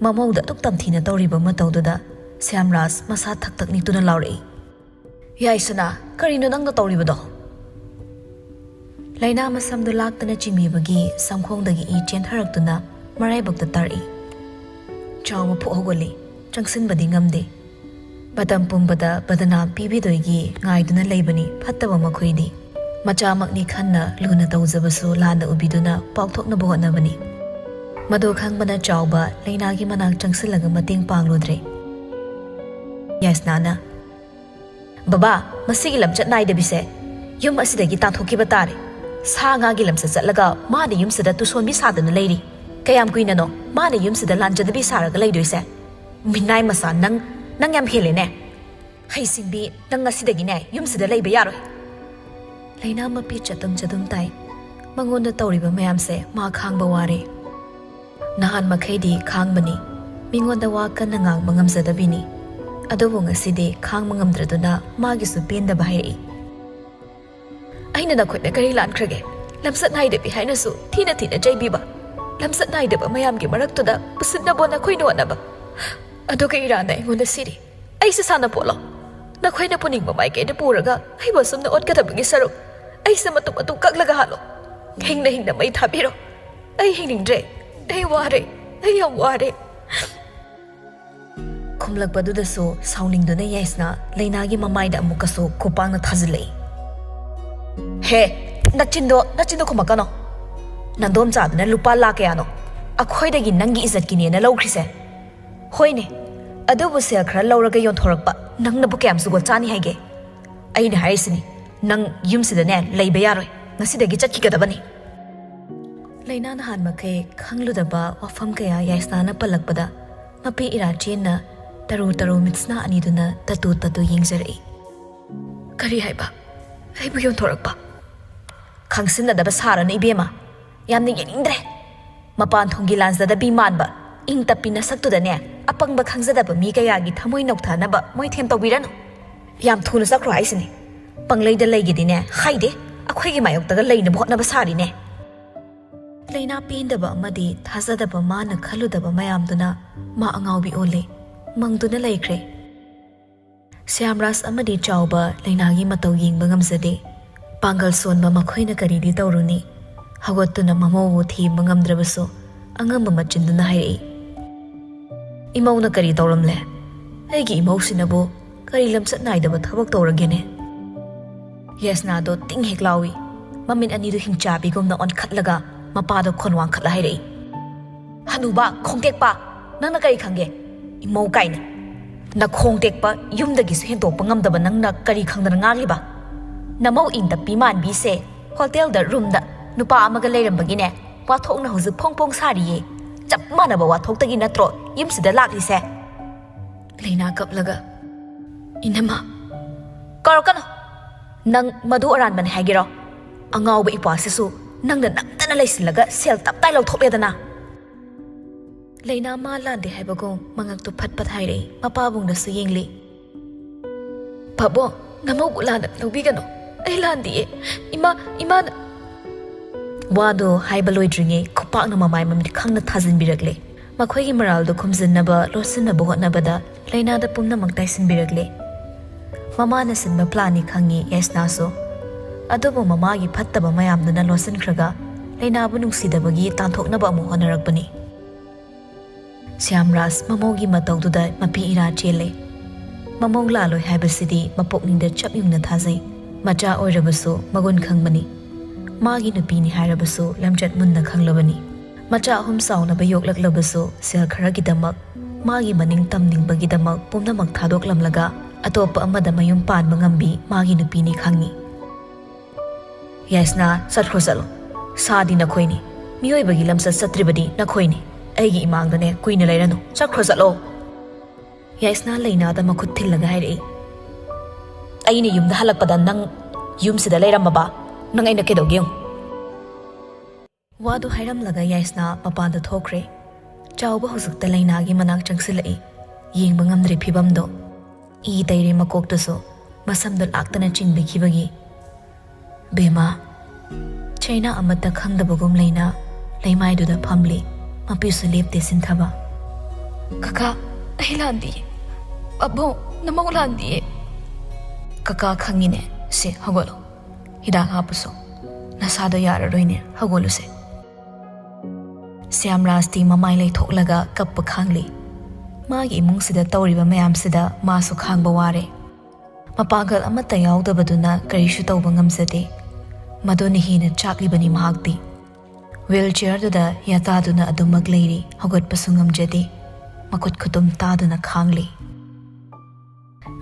ꯃꯃꯧꯗ ꯑꯗꯨꯛ ꯇꯝꯊꯤꯅ ꯇꯧꯔꯤꯕ ꯃꯇꯧꯗꯨꯗ ꯁ꯭ꯌꯥꯝꯔꯥꯖ ꯃꯁꯥ ꯊꯛ ꯊꯛ ꯅꯤꯛꯇꯨꯅ ꯂꯥꯎꯔꯛꯏ꯫ "ꯌꯥꯏꯁꯅꯥ, ꯀꯔꯤꯅꯣ ꯅꯪꯅ ꯇꯧꯔꯤꯕꯗꯣ?" ꯂꯩꯅꯥ ꯃꯁꯝꯗꯨ ꯂꯥꯛꯇꯅ ꯆꯤꯡꯕꯤꯕꯒꯤ ꯁꯝꯈꯣꯡꯗꯒꯤ ꯏ ꯆꯦꯟꯊꯔꯛꯇꯨꯅ ꯃꯔꯥꯏꯕꯛꯇ ꯇꯥꯔꯛꯏ꯫ ꯆꯥꯎꯕ ꯐꯨꯛ ꯍꯧꯒꯠꯂꯤ, ꯆꯪꯁꯤꯟꯕꯗꯤ ꯉꯝꯗꯦ꯫ ꯃꯇꯝ ꯄꯨꯝꯕꯗ ꯕꯗꯅꯥꯝ ꯄꯤꯕꯤꯗꯣꯏꯒꯤ ꯉꯥꯏꯗꯨꯅ ꯂꯩꯕꯅꯤ ꯐꯠꯇꯕ ꯃꯈꯣꯏꯗꯤ꯫ ꯃꯆꯥꯃꯛꯅꯤ ꯈꯟꯅ ꯂꯨꯅ ꯇꯧꯖꯕꯁꯨ ꯂꯥꯟꯅ ꯎꯕꯤꯗꯨꯅ ꯄꯥꯎꯊꯣꯛꯅꯕ ꯍꯣꯠꯅꯕꯅꯤ꯫ ꯃꯗꯨ ꯈꯪꯕꯅ ꯆꯥꯎꯕ ꯂꯩꯅꯥꯒꯤ ꯃꯅꯥꯛ ꯆꯪꯁꯤꯜꯂꯒ ꯃꯇꯦꯡ ꯄꯥꯡꯂꯨꯗ꯭ꯔꯦ꯫ ꯌꯥꯏꯁꯅꯥꯅ, "ꯕꯕꯥ, ꯃꯁꯤꯒꯤ ꯂꯝꯆꯠ ꯅꯥꯏꯗꯕꯤꯁꯦ ꯌꯨꯝ ꯑꯁꯤꯗꯒꯤ ꯇꯥꯟꯊꯣꯛꯈꯤꯕ ꯇꯥꯔꯦ꯫ ꯁꯥ ꯉꯥꯒꯤ ꯂꯝꯆꯠ ꯆꯠꯂꯒ ꯃꯥꯅ ꯌꯨꯝꯁꯤꯗ ꯇꯨꯁꯣꯟꯕꯤ ꯁꯥꯗꯨꯅ ꯂꯩꯔꯤ꯫ ꯀꯌꯥꯝ ꯀꯨꯏꯅꯅꯣ ꯃꯥꯅ ꯌꯨꯝꯁꯤꯗ ꯂꯥꯟꯖꯗꯕꯤ ꯁꯥꯔꯒ ꯂꯩꯗꯣꯏꯁꯦ? ꯃꯤꯅꯥꯏ ꯃꯆꯥ, ꯅꯪ, ꯅꯪ ꯌꯥꯝ ꯍꯦꯜꯂꯦꯅꯦ꯫ ꯍꯩꯁꯤꯡꯕꯤ, ꯅꯪ ꯉꯁꯤꯗꯒꯤꯅꯦ ꯌꯨꯝꯁꯤꯗ ꯂꯩꯕ ꯌꯥꯔꯣꯏ꯫" ꯂꯩꯅꯥ ꯃꯄꯤ ꯆꯗꯨꯝ ꯆꯗꯨꯝ ꯇꯥꯏ꯫ ꯃꯉꯣꯟꯗ ꯇꯧꯔꯤꯕ ꯃꯌꯥꯝꯁꯦ ꯃꯥ ꯈꯥꯡꯕ ꯋꯥꯔꯦ꯫ ꯅꯍꯥꯟ ꯃꯈꯩꯗꯤ ꯈꯥꯡꯕꯅꯤ, ꯃꯤꯉꯣꯟꯗ ꯋꯥ ꯀꯟꯅ ꯉꯥꯡꯕ ꯉꯝꯖꯗꯕꯤꯅꯤ꯫ ꯑꯗꯨꯕꯨ ꯉꯁꯤꯗꯤ ꯈꯥꯡꯕ ꯉꯝꯗ꯭ꯔꯗꯨꯅ ꯃꯥꯒꯤꯁꯨ ꯄꯦꯟꯗꯕ ꯍꯥꯏꯔꯛꯏ꯫ "ꯑꯩꯅ ꯅꯈꯣꯏꯗ ꯀꯔꯤ ꯂꯥꯟꯈ꯭ꯔꯒꯦ? ꯂꯝꯆꯠ ꯅꯥꯏꯗꯕꯤ ꯍꯥꯏꯅꯁꯨ ꯊꯤꯅ ꯊꯤꯅ ꯆꯩꯕꯤꯕ, ꯂꯝꯆꯠ ꯅꯥꯏꯗꯕ ꯃꯌꯥꯝꯒꯤ ꯃꯔꯛꯇꯨꯗ ꯎꯁꯤꯠꯅꯕ ꯅꯈꯣꯏꯅ ꯍꯣꯠꯅꯕ, ꯑꯗꯨꯒ ꯏꯔꯥꯟꯅ ꯑꯩꯉꯣꯟꯗ ꯁꯤꯔꯤ꯫ ꯑꯩꯁꯦ ꯁꯥꯟꯅꯄꯣꯠꯂꯣ? ꯅꯈꯣꯏꯅ ꯄꯨꯅꯤꯡꯕ ꯃꯥꯏꯀꯩꯗ ꯄꯨꯔꯒ ꯑꯩꯕꯨ ꯑꯁꯨꯝꯅ ꯑꯣꯠꯀꯗꯕꯒꯤ ꯁꯔꯨꯛ, ꯑꯩꯁꯦ ꯃꯇꯨꯝ ꯃꯇꯨꯝ ꯀꯛꯂꯒ ꯍꯥꯠꯂꯣ꯫ ꯍꯤꯡꯅ ꯍꯤꯡꯅ ꯃꯩ ꯊꯥꯕꯤꯔꯣ꯫ ꯑꯩ ꯍꯤꯡꯅꯤꯡꯗ꯭ꯔꯦ꯫ ꯑꯩ ꯋꯥꯔꯦ꯫" ꯑꯩ ꯌꯥꯝ ꯋꯥꯔꯦ꯫ ꯈꯨꯝꯂꯛꯄꯗꯨꯗꯁꯨ ꯁꯥꯎꯅꯤꯡꯗꯨꯅ ꯌꯥꯏꯁꯅꯥ ꯂꯩꯅꯥꯒꯤ ꯃꯃꯥꯏꯗ ꯑꯃꯨꯛꯀꯁꯨ ꯈꯨꯄꯥꯛꯅ ꯊꯥꯖꯤꯜꯂꯛꯏ꯫ "ꯍꯦ, ꯅꯆꯤꯟꯗꯣ, ꯅꯆꯤꯟꯗꯣ ꯈꯨꯝꯃꯛꯀꯅꯣ꯫ ꯅꯟꯗꯣꯝꯆꯥꯗꯨꯅ ꯂꯨꯄꯥ ꯂꯥꯛ ꯀꯌꯥꯅꯣ ꯑꯩꯈꯣꯏꯗꯒꯤ ꯅꯪꯒꯤ ꯏꯖꯠꯀꯤꯅꯦꯅ ꯂꯧꯈ꯭ꯔꯤꯁꯦ? ꯍꯣꯏꯅꯦ, ꯑꯗꯨꯕꯨ ꯁꯦꯜ ꯈꯔ ꯂꯧꯔꯒ ꯌꯣꯟꯊꯣꯔꯛꯄ ꯅꯪꯅꯕꯨ ꯀꯌꯥꯝ ꯖꯨꯒꯣꯠ ꯆꯥꯅꯤ ꯍꯥꯏꯒꯦ? ꯑꯩꯅ ꯍꯥꯏꯔꯤꯁꯤꯅꯤ, ꯅꯪ ꯌꯨꯝꯁꯤꯗꯅꯦ ꯂꯩꯕ ꯌꯥꯔꯣꯏ, ꯉꯁꯤꯗꯒꯤ ꯆꯠꯈꯤꯒꯗꯕꯅꯤ꯫" ꯂꯩꯅꯥ ꯅꯍꯥꯟ ꯃꯈꯩ ꯈꯪꯂꯨꯗꯕ ꯋꯥꯐꯝ ꯀꯌꯥ ꯌꯥꯏꯁꯅꯥꯅ ꯄꯜꯂꯛꯄꯗ ꯃꯄꯤ ꯏꯔꯥ ꯆꯦꯟꯅ ꯇꯔꯨ ꯇꯔꯨ ꯃꯤꯠꯁꯅꯥ ꯑꯅꯤꯗꯨꯅ ꯇꯠꯇꯨ ꯇꯠꯇꯨ ꯌꯦꯡꯖꯔꯛꯏ꯫ "ꯀꯔꯤ ꯍꯥꯏꯕ? ꯑꯩꯕꯨ ꯌꯣꯟꯊꯣꯔꯛꯄ?" "ꯈꯪꯁꯤꯟꯅꯗꯕ ꯁꯥꯔꯅꯨ ꯏꯕꯦꯝꯃ, ꯌꯥꯝꯅ ꯌꯦꯡꯅꯤꯡꯗ꯭ꯔꯦ꯫ ꯃꯄꯥꯟ ꯊꯣꯡꯒꯤ ꯂꯥꯟꯖꯗꯕꯤ ꯃꯥꯟꯕ ꯏꯪ ꯇꯞꯄꯤ ꯅꯁꯛꯇꯨꯗꯅꯦ ꯑꯄꯪꯕ ꯈꯪꯖꯗꯕ ꯃꯤ ꯀꯌꯥꯒꯤ ꯊꯃꯣꯏ ꯅꯧꯊꯅꯕ ꯃꯣꯏꯊꯦꯝ ꯇꯧꯕꯤꯔꯅꯨ꯫ ꯌꯥꯝ ꯊꯨꯅ ꯆꯠꯈ꯭ꯔꯣ ꯍꯥꯏꯁꯤꯅꯤ꯫ ꯄꯪꯂꯩꯗ ꯂꯩꯒꯦꯗꯤꯅꯦ ꯍꯥꯏꯗꯦ, ꯑꯩꯈꯣꯏꯒꯤ ꯃꯥꯌꯣꯛꯇꯒ ꯂꯩꯅꯕ ꯍꯣꯠꯅꯕ ꯁꯥꯔꯤꯅꯦ꯫" ꯂꯩꯅꯥ ꯄꯦꯟꯗꯕ ꯑꯃꯗꯤ ꯊꯥꯖꯗꯕ ꯃꯥꯅ ꯈꯜꯂꯨꯗꯕ ꯃꯌꯥꯝꯗꯨꯅ ꯃꯥ ꯑꯉꯥꯎꯕꯤ ꯑꯣꯜꯂꯦ, ꯃꯪꯗꯨꯅ ꯂꯩꯈ꯭ꯔꯦ꯫ ꯁ꯭ꯌꯥꯝꯔꯥꯖ ꯑꯃꯗꯤ ꯆꯥꯎꯕ ꯂꯩꯅꯥꯒꯤ ꯃꯇꯧ ꯌꯦꯡꯕ ꯉꯝꯖꯗꯦ꯫ ꯄꯥꯡꯒꯜ ꯁꯣꯟꯕ ꯃꯈꯣꯏꯅ ꯀꯔꯤꯗꯤ ꯇꯧꯔꯨꯅꯤ? ꯍꯧꯒꯠꯇꯨꯅ ꯃꯃꯧꯕꯨ ꯊꯦꯝꯕ ꯉꯝꯗ꯭ꯔꯕꯁꯨ ꯑꯉꯝꯕ ꯃꯆꯤꯟꯗꯨꯅ ꯍꯥꯏꯔꯛꯏ, "ꯏꯃꯧꯅ ꯀꯔꯤ ꯇꯧꯔꯝꯂꯦ? ꯑꯩꯒꯤ ꯏꯃꯧꯁꯤꯅꯕꯨ ꯀꯔꯤ ꯂꯝꯆꯠ ꯅꯥꯏꯗꯕ ꯊꯕꯛ ꯇꯧꯔꯒꯦꯅꯦ?" ꯌꯥꯏꯁꯅꯥꯗꯣ ꯇꯤꯡ ꯍꯦꯛ ꯂꯥꯎꯏ꯫ ꯃꯃꯤꯠ ꯑꯅꯤꯗꯨ ꯍꯤꯡꯆꯥꯕꯤꯒꯨꯝꯅ ꯑꯣꯟꯈꯠꯂꯒ ꯃꯄꯥꯗꯣ ꯈꯣꯟ ꯋꯥꯡꯈꯠꯂ ꯍꯥꯏꯔꯛꯏ, "ꯍꯅꯨꯕ ꯈꯣꯡꯇꯦꯛꯄ, ꯅꯪꯅ ꯀꯔꯤ ꯈꯪꯒꯦ? ꯏꯃꯧ ꯀꯥꯏꯅ꯫ ꯅꯈꯣꯡ ꯇꯦꯛꯄ, ꯌꯨꯝꯗꯒꯤꯁꯨ ꯍꯦꯟꯗꯣꯛꯄ ꯉꯝꯗꯕ ꯅꯪꯅ ꯀꯔꯤ ꯈꯪꯗꯅ ꯉꯥꯡꯂꯤꯕ? ꯅꯃꯧ ꯏꯪ ꯇꯞꯄꯤ ꯃꯥꯟꯕꯤꯁꯦ ꯍꯣꯇꯦꯜꯗ ꯔꯨꯝꯗ ꯅꯨꯄꯥ ꯑꯃꯒ ꯂꯩꯔꯝꯕꯒꯤꯅꯦ ꯋꯥꯊꯣꯛꯅ ꯍꯧꯖꯤꯛ ꯐꯣꯡ ꯐꯣꯡ ꯁꯥꯔꯤꯌꯦ꯫ ꯆꯞ ꯃꯥꯟꯅꯕ ꯋꯥꯊꯣꯛꯇꯒꯤ ꯅꯠꯇ꯭ꯔꯣ ꯌꯨꯝꯁꯤꯗ ꯂꯥꯛꯂꯤꯁꯦ?" ꯂꯩꯅꯥ ꯀꯞꯂꯒ, "ꯏꯅꯝꯃ, ꯀꯧꯔꯛꯀꯅꯨ꯫ ꯅꯪ ꯃꯗꯨ ꯑꯔꯥꯟꯕꯅꯦ ꯍꯥꯏꯒꯦꯔꯣ? ꯑꯉꯥꯎꯕ ꯏꯄ꯭ꯋꯥꯁꯤꯁꯨ ꯅꯪꯅ ꯅꯝꯗꯅ ꯂꯩꯁꯤꯜꯂꯒ ꯁꯦꯜ ꯇꯞꯇꯥꯏ ꯂꯧꯊꯣꯛꯂꯦꯗꯅ꯫" ꯂꯩꯅꯥ ꯃꯥ ꯂꯥꯟꯗꯦ ꯍꯥꯏꯕꯒꯨꯝ ꯃꯉꯛꯇꯨ ꯐꯠ ꯐꯠ ꯍꯥꯏꯔꯛꯏ꯫ ꯃꯄꯥꯕꯨꯡꯗꯁꯨ ꯌꯦꯡꯂꯤ꯫ "ꯄꯥꯕꯨꯡ, ꯅꯃꯧꯕꯨ ꯂꯥꯟꯅ ꯂꯧꯕꯤꯒꯅꯨ꯫ ꯑꯩ ꯂꯥꯟꯗꯤꯌꯦ꯫ ꯏꯃꯥ, ꯏꯃꯥꯅ꯫" ꯋꯥꯗꯨ ꯍꯥꯏꯕ ꯂꯣꯏꯗ꯭ꯔꯤꯉꯩ ꯈꯨꯄꯥꯛꯅ ꯃꯃꯥꯏ ꯃꯃꯤꯠ ꯈꯪꯅ ꯊꯥꯖꯤꯟꯕꯤꯔꯛꯂꯦ꯫ ꯃꯈꯣꯏꯒꯤ ꯃꯔꯥꯜꯗꯨ ꯈꯨꯝꯖꯤꯟꯅꯕ, ꯂꯣꯠꯁꯤꯟꯅꯕ ꯍꯣꯠꯅꯕꯗ ꯂꯩꯅꯥꯗ ꯄꯨꯝꯅꯃꯛ ꯇꯥꯏꯁꯤꯟꯕꯤꯔꯛꯂꯦ꯫ ꯃꯃꯥꯅ ꯁꯤꯟꯕ ꯄ꯭ꯂꯥꯟꯅꯤ ꯈꯪꯉꯤ ꯌꯥꯏꯁꯅꯥꯁꯨ꯫ ꯑꯗꯨꯕꯨ ꯃꯃꯥꯒꯤ ꯐꯠꯇꯕ ꯃꯌꯥꯝꯗꯨꯅ ꯂꯣꯠꯁꯤꯟꯈ꯭ꯔꯒ ꯂꯩꯅꯥꯕꯨ ꯅꯨꯡꯁꯤꯗꯕꯒꯤ ꯇꯥꯟꯊꯣꯛꯅꯕ ꯑꯃꯨꯛ ꯍꯣꯠꯅꯔꯛꯄꯅꯤ꯫ ꯁ꯭ꯌꯥꯝꯔꯥꯖ ꯃꯃꯧꯒꯤ ꯃꯇꯧꯗꯨꯗ ꯃꯄꯤ ꯏꯔꯥ ꯆꯦꯜꯂꯦ꯫ ꯃꯃꯧ ꯂꯥꯜꯂꯣꯏ ꯍꯥꯏꯕꯁꯤꯗꯤ ꯃꯄꯨꯛꯅꯤꯡꯗ ꯆꯞ ꯌꯨꯡꯅ ꯊꯥꯖꯩ꯫ ꯃꯆꯥ ꯑꯣꯏꯔꯕꯁꯨ ꯃꯒꯨꯟ ꯈꯪꯕꯅꯤ꯫ ꯃꯥꯒꯤ ꯅꯨꯄꯤꯅꯤ ꯍꯥꯏꯔꯕꯁꯨ ꯂꯝꯆꯠ ꯃꯨꯟꯅ ꯈꯪꯂꯕꯅꯤ꯫ ꯃꯆꯥ ꯑꯍꯨꯝ ꯆꯥꯎꯅꯕ ꯌꯣꯛꯂꯛꯂꯕꯁꯨ ꯁꯦꯜ ꯈꯔꯒꯤꯗꯃꯛ, ꯃꯥꯒꯤ ꯃꯅꯤꯡ ꯇꯝꯅꯤꯡꯕꯒꯤꯗꯃꯛ ꯄꯨꯝꯅꯃꯛ ꯊꯥꯗꯣꯛꯂꯝꯂꯒ ꯑꯇꯣꯞꯄ ꯑꯃꯗ ꯃꯌꯨꯝ ꯄꯥꯟꯕ ꯉꯝꯕꯤ ꯃꯥꯒꯤ ꯅꯨꯄꯤꯅꯤ ꯈꯪꯉꯤ꯫ ꯌꯥꯏꯁꯅꯥ, ꯆꯠꯈ꯭ꯔꯣ ꯆꯠꯂꯣ꯫ ꯁꯥꯗꯤ ꯅꯈꯣꯏꯅꯤ꯫ ꯃꯤꯑꯣꯏꯕꯒꯤ ꯂꯝꯆꯠ ꯆꯠꯇ꯭ꯔꯤꯕꯗꯤ ꯅꯈꯣꯏꯅꯤ꯫ ꯑꯩꯒꯤ ꯏꯃꯥꯡꯗꯅꯦ ꯀꯨꯏꯅ ꯂꯩꯔꯅꯨ꯫ ꯆꯠꯈ꯭ꯔꯣ ꯆꯠꯂꯣ꯫ ꯌꯥꯏꯁꯅꯥ ꯂꯩꯅꯥꯗ ꯃꯈꯨꯠ ꯊꯤꯜꯂꯒ ꯍꯥꯏꯔꯛꯏ꯫ ꯑꯩꯅ ꯌꯨꯝꯗ ꯍꯜꯂꯛꯄꯗ ꯅꯪ ꯌꯨꯝꯁꯤꯗ ꯂꯩꯔꯝꯃꯕ? ꯅꯪ ꯑꯩꯅ ꯀꯩꯗꯧꯒꯦ ꯌꯦꯡꯉꯨ꯫ ꯋꯥꯗꯨ ꯍꯥꯏꯔꯝꯂꯒ ꯌꯥꯏꯁꯅꯥ ꯃꯄꯥꯟꯗ ꯊꯣꯛꯈ꯭ꯔꯦ꯫ ꯆꯥꯎꯕ ꯍꯧꯖꯤꯛꯇ ꯂꯩꯅꯥꯒꯤ ꯃꯅꯥꯛ ꯆꯪꯁꯤꯜꯂꯛꯏ꯫ ꯌꯦꯡꯕ ꯉꯝꯗ꯭ꯔꯦ ꯐꯤꯕꯝꯗꯣ꯫ ꯏ ꯇꯩꯔꯦ ꯃꯀꯣꯛꯇꯁꯨ, ꯃꯁꯝꯗꯣ ꯂꯥꯛꯇꯅ ꯆꯤꯡꯕꯤꯈꯤꯕꯒꯤ꯫ ꯕꯦꯃꯥ꯫ ꯆꯩꯅꯥ ꯑꯃꯠꯇ ꯈꯪꯗꯕꯒꯨꯝ ꯂꯩꯅꯥ ꯂꯩꯃꯥꯏꯗꯨꯗ ꯐꯝꯂꯤ꯫ ꯃꯄꯤꯁꯨ ꯂꯦꯞꯇꯦ ꯁꯤꯟꯊꯕ꯫ ꯀꯀꯥ, ꯑꯩ ꯂꯥꯟꯗꯤꯌꯦ꯫ ꯑꯕꯣ, ꯅꯃꯧ ꯂꯥꯟꯗꯤꯌꯦ꯫ ꯀꯀꯥ ꯈꯪꯉꯤꯅꯦ꯫ ꯁꯦ, ꯍꯧꯒꯠꯂꯣ꯫ ꯍꯤꯗꯥꯛ ꯍꯥꯞꯄꯨꯁꯣ꯫ ꯅꯁꯥꯗꯣ ꯌꯥꯔꯔꯣꯏꯅꯦ꯫ ꯍꯧꯒꯠꯂꯨꯁꯦ꯫ ꯁ꯭ꯌꯥꯝꯔꯥꯖꯇꯤ ꯃꯃꯥꯏ ꯂꯩꯊꯣꯛꯂꯒ ꯀꯞꯄ ꯈꯥꯡꯂꯤ꯫ ꯃꯥꯒꯤ ꯏꯃꯨꯡꯁꯤꯗ ꯇꯧꯔꯤꯕ ꯃꯌꯥꯝꯁꯤꯗ ꯃꯥꯁꯨ ꯈꯥꯡꯕ ꯋꯥꯔꯦ꯫ ꯃꯄꯥꯡꯒꯜ ꯑꯃꯠꯇ ꯌꯥꯎꯗꯕꯗꯨꯅ ꯀꯔꯤꯁꯨ ꯇꯧꯕ ꯉꯝꯖꯗꯦ꯫ ꯃꯗꯨꯅ ꯍꯦꯟꯅ ꯆꯥꯛꯂꯤꯕꯅꯤ ꯃꯍꯥꯛꯇꯤ꯫ ꯋꯤꯜ ꯆꯤꯌꯔꯗꯨꯗ ꯌꯥꯇꯥꯗꯨꯅ ꯑꯗꯨꯃꯛ ꯂꯩꯔꯤ, ꯍꯧꯒꯠꯄꯁꯨ ꯉꯝꯖꯗꯦ꯫ ꯃꯈꯨꯠ ꯈꯨꯇꯨꯝ ꯇꯥꯗꯨꯅ ꯈꯥꯡꯂꯤ꯫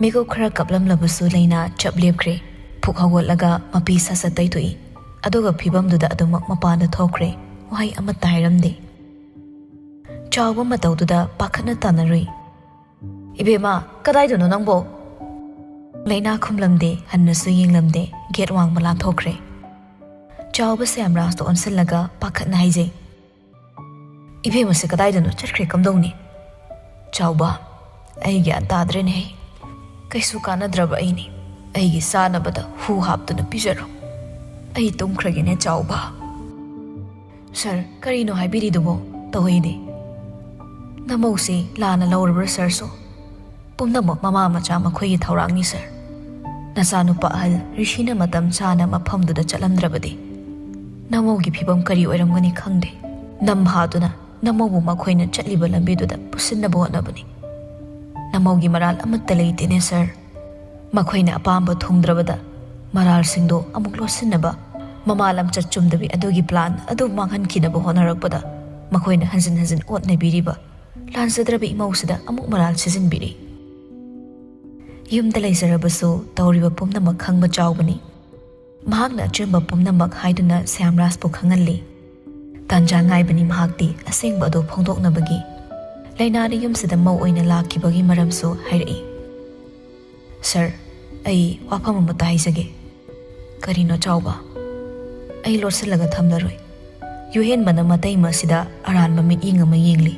ꯃꯤꯀꯨꯞ ꯈꯔ ꯀꯞꯂꯝꯂꯕꯁꯨ ꯂꯩꯅꯥ ꯆꯞ ꯂꯦꯞꯈ꯭ꯔꯦ꯫ ꯐꯨꯛ ꯍꯧꯒꯠꯂꯒ ꯃꯄꯤ ꯁꯠ ꯁꯠ ꯇꯩꯊꯣꯛꯏ꯫ ꯑꯗꯨꯒ ꯐꯤꯕꯝꯗꯨꯗ ꯑꯗꯨꯃꯛ ꯃꯄꯥꯟꯗ ꯊꯣꯛꯈ꯭ꯔꯦ꯫ ꯋꯥꯍꯩ ꯑꯃꯠꯇ ꯍꯥꯏꯔꯝꯗꯦ꯫ ꯆꯥꯎꯕ ꯃꯇꯧꯗꯨꯗ ꯄꯥꯈꯠꯅ ꯇꯥꯟꯅꯔꯨꯏ꯫ "ꯏꯕꯦꯝꯃ, ꯀꯗꯥꯏꯗꯅꯣ ꯅꯪꯕꯣ?" ꯂꯩꯅꯥ ꯈꯨꯝꯂꯝꯗꯦ, ꯍꯟꯅꯁꯨ ꯌꯦꯡꯂꯝꯗꯦ, ꯒꯦꯠ ꯋꯥꯡꯃ ꯂꯥꯟꯊꯣꯛꯈ꯭ꯔꯦ꯫ ꯆꯥꯎꯕ ꯁ꯭ꯌꯥꯝꯔꯥꯖꯇ ꯑꯣꯟꯁꯤꯜꯂꯒ ꯄꯥꯈꯠꯅ ꯍꯥꯏꯖꯩ, "ꯏꯕꯦꯝꯃꯁꯦ ꯀꯗꯥꯏꯗꯅꯣ ꯆꯠꯈ꯭ꯔꯦ ꯀꯝꯗꯧꯅꯤ?" "ꯆꯥꯎꯕ, ꯑꯩ ꯒ꯭ꯌꯥꯟ ꯇꯥꯗ꯭ꯔꯦꯅꯦꯍꯦ꯫ ꯀꯩꯁꯨ ꯀꯥꯟꯅꯗ꯭ꯔꯕ ꯑꯩꯅꯤ꯫ ꯑꯩꯒꯤ ꯆꯥꯅꯕꯗ ꯍꯨ ꯍꯥꯞꯇꯨꯅ ꯄꯤꯖꯔꯣ꯫ ꯑꯩ ꯇꯨꯝꯈ꯭ꯔꯒꯦꯅꯦ ꯆꯥꯎꯕ꯫" "ꯁꯥꯔ, ꯀꯔꯤꯅꯣ ꯍꯥꯏꯕꯤꯔꯤꯗꯨꯕꯣ? ꯇꯧꯍꯩꯗꯦ꯫ ꯅꯃꯧꯁꯤ ꯂꯥꯟꯅ ꯂꯧꯔꯕ꯭ꯔꯥ ꯁꯥꯔꯁꯨ?" "ꯄꯨꯝꯅꯃꯛ ꯃꯃꯥ ꯃꯆꯥ ꯃꯈꯣꯏꯒꯤ ꯊꯧꯔꯥꯡꯅꯤ ꯁꯥꯔ꯫ ꯅꯆꯥꯅꯨꯄꯥ ꯑꯍꯜ ꯔꯤꯁꯤꯅ ꯃꯇꯝ ꯆꯥꯅ ꯃꯐꯝꯗꯨꯗ ꯆꯠꯂꯝꯗ꯭ꯔꯕꯗꯤ ꯅꯃꯧꯒꯤ ꯐꯤꯕꯝ ꯀꯔꯤ ꯑꯣꯏꯔꯝꯒꯅꯤ ꯈꯪꯗꯦ꯫ ꯅꯝ ꯍꯥꯗꯨꯅ ꯅꯃꯧꯕꯨ ꯃꯈꯣꯏꯅ ꯆꯠꯂꯤꯕ ꯂꯝꯕꯤꯗꯨꯗ ꯄꯨꯁꯤꯟꯅꯕ ꯍꯣꯠꯅꯕꯅꯤ꯫ "ꯅꯃꯧꯒꯤ ꯃꯔꯥꯜ ꯑꯃꯠꯇ ꯂꯩꯇꯦꯅꯦ, ꯁꯥꯔ꯫ ꯃꯈꯣꯏꯅ ꯑꯄꯥꯝꯕ ꯊꯨꯡꯗ꯭ꯔꯕꯗ ꯃꯔꯥꯜꯁꯤꯡꯗꯣ ꯑꯃꯨꯛ ꯂꯣꯠꯁꯤꯟꯅꯕ, ꯃꯃꯥ ꯂꯝꯆꯠ ꯆꯨꯝꯗꯕꯤ ꯑꯗꯨꯒꯤ ꯄ꯭ꯂꯥꯟ ꯑꯗꯨ ꯃꯥꯡꯍꯟꯈꯤꯅꯕ ꯍꯣꯠꯅꯔꯛꯄꯗ ꯃꯈꯣꯏꯅ ꯍꯟꯖꯤꯟ ꯍꯟꯖꯤꯟ ꯑꯣꯠ ꯅꯩꯕꯤꯔꯤꯕ ꯂꯥꯟꯖꯗ꯭ꯔꯕ ꯏꯃꯧꯁꯤꯗ ꯑꯃꯨꯛ ꯃꯔꯥꯜ ꯁꯤꯖꯤꯟꯕꯤꯔꯤ꯫" ꯌꯨꯝꯗ ꯂꯩꯖꯔꯕꯁꯨ ꯇꯧꯔꯤꯕ ꯄꯨꯝꯅꯃꯛ ꯈꯪꯕ ꯆꯥꯎꯕꯅꯤ꯫ ꯃꯍꯥꯛꯅ ꯑꯆꯨꯝꯕ ꯄꯨꯝꯅꯃꯛ ꯍꯥꯏꯗꯨꯅ ꯁ꯭ꯌꯥꯝꯔꯥꯖꯄꯨ ꯈꯪꯍꯜꯂꯤ꯫ ꯇꯥꯟꯖꯥ ꯉꯥꯏꯕꯅꯤ ꯃꯍꯥꯛꯇꯤ ꯑꯁꯦꯡꯕ ꯑꯗꯨ ꯐꯣꯡꯗꯣꯛꯅꯕꯒꯤ꯫ ꯂꯩꯅꯥꯗ ꯌꯨꯝꯁꯤꯗ ꯃꯧ ꯑꯣꯏꯅ ꯂꯥꯛꯈꯤꯕꯒꯤ ꯃꯔꯝꯁꯨ ꯍꯥꯏꯔꯛꯏ꯫ "ꯁꯥꯔ, ꯑꯩ ꯋꯥꯐꯝ ꯑꯃꯇ ꯍꯥꯏꯖꯒꯦ꯫" "ꯀꯔꯤꯅꯣ ꯆꯥꯎꯕ?" "ꯑꯩ ꯂꯣꯠꯁꯤꯜꯂꯒ ꯊꯝꯂꯔꯣꯏ꯫ ꯌꯨꯍꯦꯟꯕꯅ ꯃꯇꯩꯃ ꯑꯁꯤꯗ ꯑꯔꯥꯟꯕ ꯃꯤꯠꯌꯦꯡ ꯑꯃ ꯌꯦꯡꯂꯤ꯫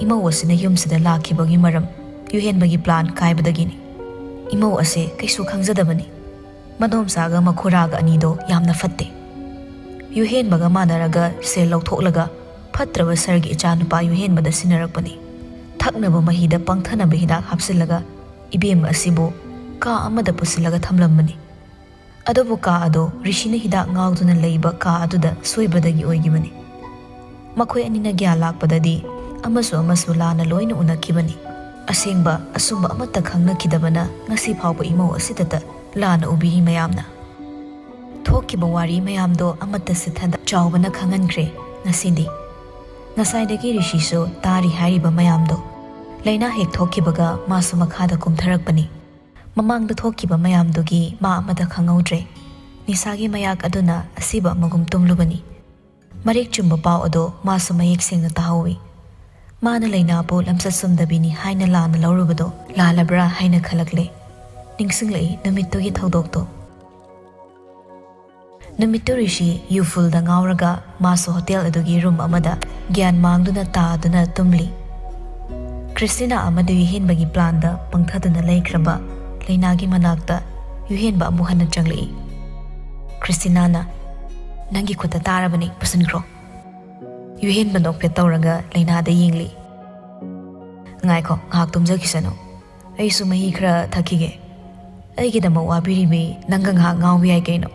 ꯏꯃꯧ ꯑꯁꯤꯅ ꯌꯨꯝꯁꯤꯗ ꯂꯥꯛꯈꯤꯕꯒꯤ ꯃꯔꯝ ꯌꯨꯍꯦꯟꯕꯒꯤ ꯄ꯭ꯂꯥꯟ ꯀꯥꯏꯕꯗꯒꯤꯅꯤ꯫ ꯏꯃꯧ ꯑꯁꯦ ꯀꯩꯁꯨ ꯈꯪꯖꯗꯕꯅꯤ꯫ ꯃꯗꯣꯝꯆꯥꯒ ꯃꯈꯨꯔꯥꯒ ꯑꯅꯤꯗꯣ ꯌꯥꯝꯅ ꯐꯠꯇꯦ꯫ ꯌꯨꯍꯦꯟꯕꯒ ꯃꯥꯟꯅꯔꯒ ꯁꯦꯜ ꯂꯧꯊꯣꯛꯂꯒ ꯐꯠꯇ꯭ꯔꯕ ꯁꯥꯔꯒꯤ ꯏꯆꯥꯅꯨꯄꯥ ꯌꯨꯍꯦꯟꯕꯗ ꯁꯤꯟꯅꯔꯛꯄꯅꯤ꯫ ꯊꯛꯅꯕ ꯃꯍꯤꯗ ꯄꯪꯊꯅꯕ ꯍꯤꯗꯥꯛ ꯍꯥꯞꯆꯤꯜꯂꯒ ꯏꯕꯦꯝꯃ ꯑꯁꯤꯕꯨ ꯀꯥ ꯑꯃꯗ ꯄꯨꯁꯤꯜꯂꯒ ꯊꯝꯂꯝꯕꯅꯤ꯫ ꯑꯗꯨꯕꯨ ꯀꯥ ꯑꯗꯣ ꯔꯤꯁꯤꯅ ꯍꯤꯗꯥꯛ ꯉꯥꯎꯗꯨꯅ ꯂꯩꯕ ꯀꯥ ꯑꯗꯨꯗ ꯁꯣꯏꯕꯗꯒꯤ ꯑꯣꯏꯈꯤꯕꯅꯤ꯫ ꯃꯈꯣꯏ ꯑꯅꯤꯅ ꯒ꯭ꯌꯥꯟ ꯂꯥꯛꯄꯗꯗꯤ ꯑꯃꯁꯨ ꯑꯃꯁꯨ ꯂꯥꯟꯅ ꯂꯣꯏꯅ ꯎꯅꯈꯤꯕꯅꯤ꯫ ꯑꯁꯦꯡꯕ ꯑꯆꯨꯝꯕ ꯑꯃꯠꯇ ꯈꯪꯅꯈꯤꯗꯕꯅ ꯉꯁꯤ ꯐꯥꯎꯕ ꯏꯃꯧ ꯑꯁꯤꯗꯇ ꯂꯥꯟꯅ ꯎꯕꯤꯔꯤ ꯃꯌꯥꯝꯅ꯫ ꯊꯣꯛꯈꯤꯕ ꯋꯥꯔꯤ ꯃꯌꯥꯝꯗꯣ ꯑꯃꯠꯇ ꯁꯤꯊꯗ ꯆꯥꯎꯕꯅ ꯈꯪꯍꯟꯈ꯭ꯔꯦ ꯉꯁꯤꯗꯤ꯫ ꯉꯁꯥꯏꯗꯒꯤ ꯔꯤꯁꯤꯁꯨ ꯇꯥꯔꯤ ꯍꯥꯏꯔꯤꯕ ꯃꯌꯥꯝꯗꯣ꯫ ꯂꯥꯏꯅꯥ ꯍꯦꯛ ꯊꯣꯛꯈꯤꯕꯒ ꯃꯥꯁꯨ ꯃꯈꯥꯗ ꯀꯨꯝꯊꯔꯛꯄꯅꯤ꯫ ꯃꯃꯥꯡꯗ ꯊꯣꯛꯈꯤꯕ ꯃꯌꯥꯝꯗꯨꯒꯤ ꯃꯥ ꯑꯃꯠꯇ ꯈꯪꯍꯧꯗ꯭ꯔꯦ꯫ ꯅꯤꯁꯥꯒꯤ ꯃꯌꯥꯛ ꯑꯗꯨꯅ ꯑꯁꯤꯕ ꯑꯃꯒꯨꯝ ꯇꯨꯝꯂꯨꯕꯅꯤ꯫ ꯃꯔꯤꯛ ꯆꯨꯝꯕ ꯄꯥꯎ ꯑꯗꯣ ꯃꯥꯁꯨ ꯃꯌꯦꯛ ꯁꯦꯡꯅ ꯇꯥꯍꯧꯏ꯫ ꯃꯥꯅ ꯂꯩꯅꯥꯕꯨ ꯂꯝꯆꯠ ꯆꯨꯝꯗꯕꯤꯅꯤ ꯍꯥꯏꯅ ꯂꯥꯟꯅ ꯂꯧꯔꯨꯕꯗꯣ ꯂꯥꯜꯂꯕ꯭ꯔꯥ ꯍꯥꯏꯅ ꯈꯜꯂꯛꯂꯦ꯫ ꯅꯤꯡꯁꯤꯡꯂꯛꯏ ꯅꯨꯃꯤꯠꯇꯨꯒꯤ ꯊꯧꯗꯣꯛꯇꯣ꯫ ꯅꯨꯃꯤꯠꯇꯨ ꯔꯤꯁꯤ ꯌꯨ ꯐꯨꯜꯗ ꯉꯥꯎꯔꯒ ꯃꯥꯁꯨ ꯍꯣꯇꯦꯜ ꯑꯗꯨꯒꯤ ꯔꯨꯝ ꯑꯃꯗ ꯒ꯭ꯌꯥꯟ ꯃꯥꯡꯗꯨꯅ ꯇꯥꯗꯨꯅ ꯇꯨꯝꯂꯤ꯫ ꯈ꯭ꯔꯤꯁꯇꯤꯅꯥ ꯑꯃꯗꯤ ꯌꯨꯍꯦꯟꯕꯒꯤ ꯄ꯭ꯂꯥꯟꯗ ꯄꯪꯊꯗꯨꯅ ꯂꯩꯈ꯭ꯔꯕ ꯂꯩꯅꯥꯒꯤ ꯃꯅꯥꯛꯇ ꯌꯨꯍꯦꯟꯕ ꯑꯃꯨꯛ ꯍꯟꯅ ꯆꯪꯂꯛꯏ꯫ ꯈ꯭ꯔꯤꯁꯇꯤꯅꯥꯅ, "ꯅꯪꯒꯤ ꯈꯨꯠꯇ ꯇꯥꯔꯕꯅꯤ, ꯄꯨꯁꯤꯟꯈ꯭ꯔꯣ꯫" ꯌꯨꯍꯦꯟꯕ ꯅꯣꯛꯐꯦꯠ ꯇꯧꯔꯒ ꯂꯩꯅꯥꯗ ꯌꯦꯡꯂꯤ꯫ "ꯉꯥꯏꯈꯣ, ꯉꯥꯏꯍꯥꯛ ꯇꯨꯝꯖꯈꯤꯁꯅꯨ꯫ ꯑꯩꯁꯨ ꯃꯍꯤ ꯈꯔ ꯊꯛꯈꯤꯒꯦ꯫ ꯑꯩꯒꯤꯗꯃꯛ ꯋꯥꯕꯤꯔꯤꯕꯤ ꯅꯪꯒ ꯉꯥꯏꯍꯥꯛ ꯉꯥꯎꯕ ꯌꯥꯏ ꯀꯩꯅꯣ꯫"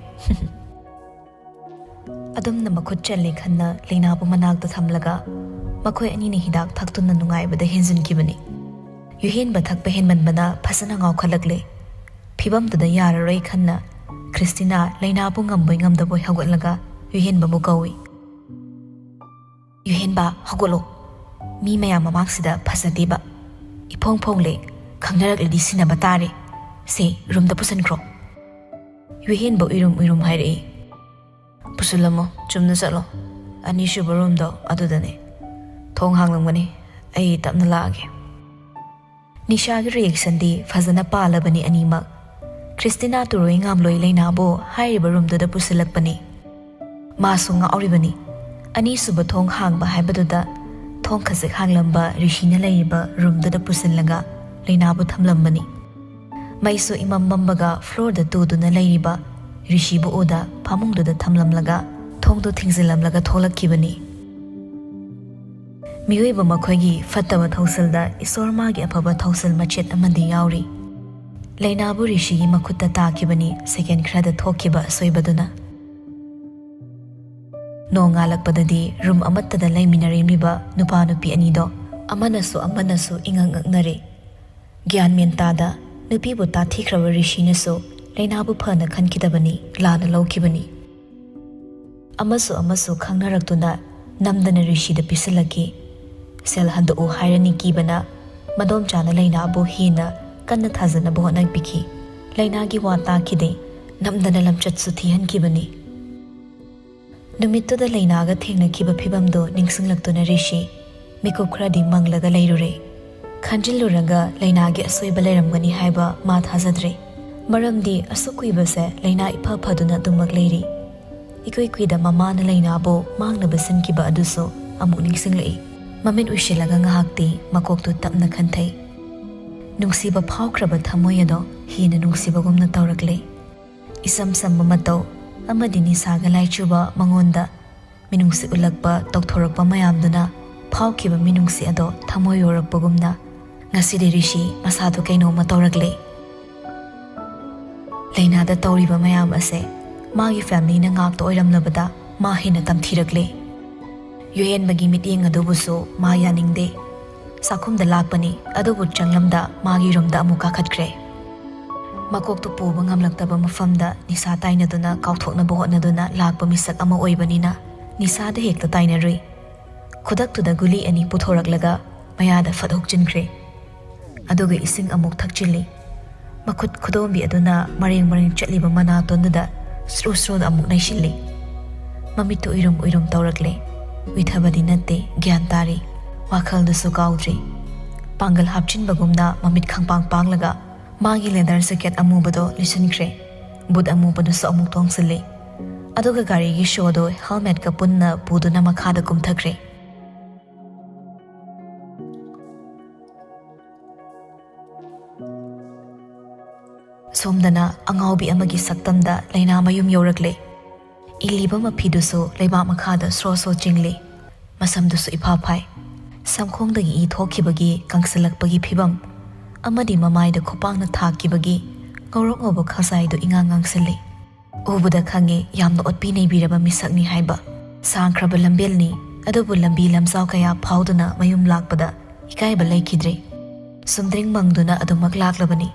ꯑꯗꯨꯝꯅ ꯃꯈꯨꯠ ꯆꯜꯂꯦ ꯈꯟꯅ ꯂꯩꯅꯥꯕꯨ ꯃꯅꯥꯛꯇ ꯊꯝꯂꯒ ꯃꯈꯣꯏ ꯑꯅꯤꯅ ꯍꯤꯗꯥꯛ ꯊꯛꯇꯨꯅ ꯅꯨꯡꯉꯥꯏꯕꯗ ꯍꯦꯟꯖꯤꯟꯈꯤꯕꯅꯤ꯫ ꯌꯨꯍꯦꯟꯕ ꯊꯛꯄ ꯍꯦꯟꯃꯟꯕꯅ ꯐꯖꯅ ꯉꯥꯎꯈꯠꯂꯛꯂꯦ꯫ ꯐꯤꯕꯝꯗꯨꯗ ꯌꯥꯔꯔꯣꯏ ꯈꯟꯅ ꯈ꯭ꯔꯤꯁꯇꯤꯅꯥ ꯂꯩꯅꯥꯕꯨ ꯉꯝꯕꯣꯏ ꯉꯝꯗꯕꯣꯏ ꯍꯧꯒꯠꯂꯒ ꯌꯨꯍꯦꯟꯕꯕꯨ ꯀꯧꯏ꯫ "ꯌꯨꯍꯦꯟꯕ, ꯍꯧꯒꯠꯂꯣ꯫ ꯃꯤ ꯃꯌꯥꯝ ꯃꯃꯥꯡꯁꯤꯗ ꯐꯖꯗꯦꯕ꯫ ꯏꯐꯣꯡ ꯐꯣꯡꯂꯦ꯫ ꯈꯪꯅꯔꯛꯂꯗꯤ ꯁꯤꯟꯅꯕ ꯇꯥꯔꯦ꯫ ꯁꯦ, ꯔꯨꯝꯗ ꯄꯨꯁꯤꯟꯈ꯭ꯔꯣ꯫" ꯌꯨꯍꯦꯟꯕ ꯎꯏꯔꯨꯝ ꯎꯏꯔꯨꯝ ꯍꯥꯏꯔꯛꯏ꯫ "ꯄꯨꯁꯤꯜꯂꯝꯃꯣ, ꯆꯨꯝꯅ ꯆꯠꯂꯣ꯫ ꯑꯅꯤꯁꯨꯕ ꯔꯨꯝꯗꯣ ꯑꯗꯨꯗꯅꯦ꯫ ꯊꯣꯡ ꯍꯥꯡꯂꯝꯒꯅꯤ꯫ ꯑꯩ ꯇꯞꯅ ꯂꯥꯛꯑꯒꯦ꯫" ꯅꯤꯁꯥꯒꯤ ꯔꯤꯌꯦꯛꯁꯟꯗꯤ ꯐꯖꯅ ꯄꯥꯜꯂꯕꯅꯤ ꯑꯅꯤꯃꯛ꯫ ꯈ꯭ꯔꯤꯁꯇꯤꯅꯥ ꯇꯨꯔꯣꯏ ꯉꯥꯝꯂꯣꯏ ꯂꯩꯅꯥꯕꯨ ꯍꯥꯏꯔꯤꯕ ꯔꯨꯝꯗꯨꯗ ꯄꯨꯁꯤꯜꯂꯛꯄꯅꯤ꯫ ꯃꯥꯁꯨ ꯉꯥꯎꯔꯤꯕꯅꯤ꯫ ꯑꯅꯤꯁꯨꯕ ꯊꯣꯡ ꯍꯥꯡꯕ ꯍꯥꯏꯕꯗꯨꯗ ꯊꯣꯡ ꯈꯖꯤꯛ ꯍꯥꯡꯂꯝꯕ ꯔꯤꯁꯤꯅ ꯂꯩꯔꯤꯕ ꯔꯨꯝꯗꯨꯗ ꯄꯨꯁꯤꯜꯂꯒ ꯂꯩꯅꯥꯕꯨ ꯊꯝꯂꯝꯕꯅꯤ꯫ ꯃꯩꯁꯨ ꯏꯃꯝ ꯃꯝꯕꯒ ꯐ꯭ꯂꯣꯔꯗ ꯇꯨꯗꯨꯅ ꯂꯩꯔꯤꯕ ꯔꯤꯁꯤꯕꯨ ꯎꯗ ꯐꯃꯨꯡꯗꯨꯗ ꯊꯝꯂꯝꯂꯒ ꯊꯣꯡꯗꯨ ꯊꯤꯡꯖꯤꯜꯂꯝꯂꯒ ꯊꯣꯛꯂꯛꯈꯤꯕꯅꯤ꯫ ꯃꯤꯑꯣꯏꯕ ꯃꯈꯣꯏꯒꯤ ꯐꯠꯇꯕ ꯊꯧꯁꯤꯜꯗ ꯏꯁꯣꯔ ꯃꯥꯒꯤ ꯑꯐꯕ ꯊꯧꯁꯤꯜ ꯃꯆꯦꯠ ꯑꯃꯗꯤ ꯌꯥꯎꯔꯤ꯫ ꯂꯩꯅꯥꯕꯨ ꯔꯤꯁꯤꯒꯤ ꯃꯈꯨꯠꯇ ꯇꯥꯈꯤꯕꯅꯤ ꯁꯦꯀꯦꯟ ꯈꯔꯗ ꯊꯣꯛꯈꯤꯕ ꯑꯁꯣꯏꯕꯗꯨꯅ꯫ ꯅꯣꯡ ꯉꯥꯜꯂꯛꯄꯗꯗꯤ ꯔꯨꯝ ꯑꯃꯠꯇꯗ ꯂꯩꯃꯤꯟꯅꯔꯝꯂꯤꯕ ꯅꯨꯄꯥ ꯅꯨꯄꯤ ꯑꯅꯤꯗꯣ ꯑꯃꯅꯁꯨ ꯑꯃꯅꯁꯨ ꯏꯉꯛ ꯉꯛꯅꯔꯦ꯫ ꯒ꯭ꯌꯥꯟ ꯃꯦꯟ ꯇꯥꯗ ꯅꯨꯄꯤꯕꯨ ꯇꯥꯊꯤꯈ꯭ꯔꯕ ꯔꯤꯁꯤꯅꯁꯨ ꯂꯩꯅꯥꯕꯨ ꯐꯅ ꯈꯟꯈꯤꯗꯕꯅꯤ, ꯂꯥꯟꯅ ꯂꯧꯈꯤꯕꯅꯤ꯫ ꯑꯃꯁꯨ ꯑꯃꯁꯨ ꯈꯪꯅꯔꯛꯇꯨꯅ ꯅꯝꯗꯅ ꯔꯤꯁꯤꯗ ꯄꯤꯁꯤꯜꯂꯛꯈꯤ꯫ ꯁꯦꯜ ꯍꯟꯗꯣꯛꯎ ꯍꯥꯏꯔꯅꯤ ꯀꯤꯕꯅ ꯃꯗꯣꯝꯆꯥꯅ ꯂꯩꯅꯥꯕꯨ ꯍꯦꯟꯅ ꯀꯟꯅ ꯊꯥꯖꯅꯕ ꯍꯣꯠꯅꯕꯤꯈꯤ꯫ ꯂꯩꯅꯥꯒꯤ ꯋꯥ ꯇꯥꯈꯤꯗꯦ꯫ ꯅꯝꯗꯅ ꯂꯝꯆꯠꯁꯨ ꯊꯤꯍꯟꯈꯤꯕꯅꯤ꯫ ꯅꯨꯃꯤꯠꯇꯨꯗ ꯂꯩꯅꯥꯒ ꯊꯦꯡꯅꯈꯤꯕ ꯐꯤꯕꯝꯗꯨ ꯅꯤꯡꯁꯤꯡꯂꯛꯇꯨꯅ ꯔꯤꯁꯤ ꯃꯤꯀꯨꯞ ꯈꯔꯗꯤ ꯃꯪꯂꯒ ꯂꯩꯔꯨꯔꯦ꯫ ꯈꯟꯖꯤꯜꯂꯨꯔꯒ ꯂꯩꯅꯥꯒꯤ ꯑꯁꯣꯏꯕ ꯂꯩꯔꯝꯒꯅꯤ ꯍꯥꯏꯕ ꯃꯥ ꯊꯥꯖꯗ꯭ꯔꯦ꯫ ꯃꯔꯝꯗꯤ ꯑꯁꯨꯛ ꯀꯨꯏꯕꯁꯦ ꯂꯩꯅꯥ ꯏꯐ ꯐꯗꯨꯅ ꯑꯗꯨꯃꯛ ꯂꯩꯔꯤ꯫ ꯏꯀꯨꯏ ꯀꯨꯏꯗ ꯃꯃꯥꯅ ꯂꯩꯅꯥꯕꯨ ꯃꯥꯡꯅꯕ ꯁꯤꯟꯈꯤꯕ ꯑꯗꯨꯁꯨ ꯑꯃꯨꯛ ꯅꯤꯡꯁꯤꯡꯂꯛꯏ꯫ ꯃꯃꯤꯠ ꯎꯏꯁꯤꯜꯂꯒ ꯉꯥꯏꯍꯥꯛꯇꯤ ꯃꯀꯣꯛꯇꯨ ꯇꯞꯅ ꯈꯟꯊꯩ꯫ ꯅꯨꯡꯁꯤꯕ ꯐꯥꯎꯈ꯭ꯔꯕ ꯊꯃꯣꯏ ꯑꯗꯣ ꯍꯦꯟꯅ ꯅꯨꯡꯁꯤꯕꯒꯨꯝꯅ ꯇꯧꯔꯛꯂꯦ꯫ ꯏꯁꯝ ꯁꯝꯕ ꯃꯇꯧ ꯑꯃꯗꯤ ꯅꯤꯁꯥꯒ ꯂꯥꯏꯆꯨꯕ ꯃꯉꯣꯟꯗ ꯃꯤꯅꯨꯡꯁꯤ ꯎꯠꯂꯛꯄ ꯇꯧꯊꯣꯔꯛꯄ ꯃꯌꯥꯝꯗꯨꯅ ꯐꯥꯎꯈꯤꯕ ꯃꯤꯅꯨꯡꯁꯤ ꯑꯗꯣ ꯊꯃꯣꯏ ꯌꯧꯔꯛꯄꯒꯨꯝꯅ ꯉꯁꯤꯗꯤ ꯔꯤꯁꯤ ꯃꯁꯥꯗꯣ ꯀꯩꯅꯣꯝꯃ ꯇꯧꯔꯛꯂꯦ꯫ ꯂꯩꯅꯥꯗ ꯇꯧꯔꯤꯕ ꯃꯌꯥꯝ ꯑꯁꯦ ꯃꯥꯒꯤ ꯐꯦꯃꯤꯂꯤꯅ ꯉꯥꯛꯇ ꯑꯣꯏꯔꯝꯂꯕꯗ ꯃꯥ ꯍꯦꯟꯅ ꯇꯝꯊꯤꯔꯛꯂꯦ꯫ ꯌꯣꯍꯦꯟꯕꯒꯤ ꯃꯤꯠꯌꯦꯡ ꯑꯗꯨꯕꯨꯁꯨ ꯃꯥ ꯌꯥꯅꯤꯡꯗꯦ꯫ ꯆꯥꯛꯈꯨꯝꯗ ꯂꯥꯛꯄꯅꯤ, ꯑꯗꯨꯕꯨ ꯆꯪꯂꯝꯗ ꯃꯥꯒꯤ ꯔꯨꯝꯗ ꯑꯃꯨꯛ ꯀꯥꯈꯠꯈ꯭ꯔꯦ꯫ ꯃꯀꯣꯛꯇꯨ ꯄꯨꯕ ꯉꯝꯂꯛꯇꯕ ꯃꯐꯝꯗ ꯅꯤꯁꯥ ꯇꯥꯏꯅꯗꯨꯅ ꯀꯥꯎꯊꯣꯛꯅꯕ ꯍꯣꯠꯅꯗꯨꯅ ꯂꯥꯛꯄ ꯃꯤꯁꯛ ꯑꯃ ꯑꯣꯏꯕꯅꯤꯅ ꯅꯤꯁꯥꯗ ꯍꯦꯛꯇ ꯇꯥꯏꯅꯔꯨꯏ꯫ ꯈꯨꯗꯛꯇꯨꯗ ꯒꯨꯂꯤ ꯑꯅꯤ ꯄꯨꯊꯣꯔꯛꯂꯒ ꯃꯌꯥꯗ ꯐꯠ ꯍꯨꯛꯆꯤꯟꯈ꯭ꯔꯦ꯫ ꯑꯗꯨꯒ ꯏꯁꯤꯡ ꯑꯃꯨꯛ ꯊꯛꯆꯤꯜꯂꯤ꯫ ꯃꯈꯨꯠ ꯈꯨꯗꯣꯝꯕꯤ ꯑꯗꯨꯅ ꯃꯔꯦꯡ ꯃꯔꯦꯡ ꯆꯠꯂꯤꯕ ꯃꯅꯥꯇꯣꯟꯗꯨꯗ ꯁ꯭ꯔꯨ ꯁ꯭ꯔꯨꯅ ꯑꯃꯨꯛ ꯅꯩꯁꯤꯜꯂꯤ꯫ ꯃꯃꯤꯠꯇꯨ ꯎꯏꯔꯨꯝ ꯎꯏꯔꯨꯝ ꯇꯧꯔꯛꯂꯦ꯫ ꯎꯏꯊꯕꯗꯤ ꯅꯠꯇꯦ, ꯒ꯭ꯌꯥꯟ ꯇꯥꯔꯤ꯫ ꯋꯥꯈꯜꯗꯨꯁꯨ ꯀꯥꯎꯗ꯭ꯔꯤ꯫ ꯄꯥꯡꯒꯜ ꯍꯥꯞꯆꯤꯟꯕꯒꯨꯝꯅ ꯃꯃꯤꯠ ꯈꯪꯄꯥꯡ ꯄꯥꯡꯂꯒ ꯃꯥꯒꯤ ꯂꯦꯗꯔ ꯖꯦꯀꯦꯠ ꯑꯃꯨꯕꯗꯣ ꯂꯤꯠꯁꯤꯟꯈ꯭ꯔꯦ꯫ ꯕꯨꯠ ꯑꯃꯨꯕꯗꯨꯁꯨ ꯑꯃꯨꯛ ꯇꯣꯡꯁꯤꯜꯂꯤ꯫ ꯑꯗꯨꯒ ꯒꯥꯔꯤꯒꯤ ꯁꯣꯗꯣ ꯍꯦꯜꯃꯦꯠꯀ ꯄꯨꯟꯅ ꯄꯨꯗꯨꯅ ꯃꯈꯥꯗ ꯀꯨꯝꯊꯈ꯭ꯔꯦ꯫ ꯁꯣꯝꯗꯅ ꯑꯉꯥꯎꯕꯤ ꯑꯃꯒꯤ ꯁꯛꯇꯝꯗ ꯂꯩꯅꯥ ꯃꯌꯨꯝ ꯌꯧꯔꯛꯂꯦ꯫ ꯏꯜꯂꯤꯕ ꯃꯐꯤꯗꯨꯁꯨ ꯂꯩꯕꯥꯛ ꯃꯈꯥꯗ ꯁ꯭ꯔꯣ ꯁ꯭ꯔꯣ ꯆꯤꯡꯂꯤ꯫ ꯃꯁꯝꯗꯨꯁꯨ ꯏꯐꯥ ꯐꯥꯏ꯫ ꯁꯝꯈꯣꯡꯗꯒꯤ ꯏ ꯊꯣꯛꯈꯤꯕꯒꯤ ꯀꯪꯁꯤꯜꯂꯛꯄꯒꯤ ꯐꯤꯕꯝ ꯑꯃꯗꯤ ꯃꯃꯥꯏꯗ ꯈꯨꯄꯥꯛꯅ ꯊꯥꯈꯤꯕꯒꯤ ꯉꯧꯔꯣꯛ ꯉꯧꯕ ꯈꯖꯥꯏꯗꯨ ꯏꯉꯥꯡ ꯉꯥꯡꯁꯤꯜꯂꯤ꯫ ꯎꯕꯗ ꯈꯪꯉꯦ, ꯌꯥꯝꯅ ꯑꯣꯠꯄꯤ ꯅꯩꯕꯤꯔꯕ ꯃꯤꯁꯛꯅꯤ ꯍꯥꯏꯕ꯫ ꯁꯥꯡꯈ꯭ꯔꯕ ꯂꯝꯕꯦꯜꯅꯤ, ꯑꯗꯨꯕꯨ ꯂꯝꯕꯤ ꯂꯝꯖꯥꯎ ꯀꯌꯥ ꯐꯥꯎꯗꯨꯅ ꯃꯌꯨꯝ ꯂꯥꯛꯄꯗ ꯏꯀꯥꯏꯕ ꯂꯩꯈꯤꯗ꯭ꯔꯦ꯫ ꯁꯨꯝꯗ꯭ꯔꯤꯡ ꯃꯪꯗꯨꯅ ꯑꯗꯨꯃꯛ ꯂꯥꯛꯂꯕꯅꯤ꯫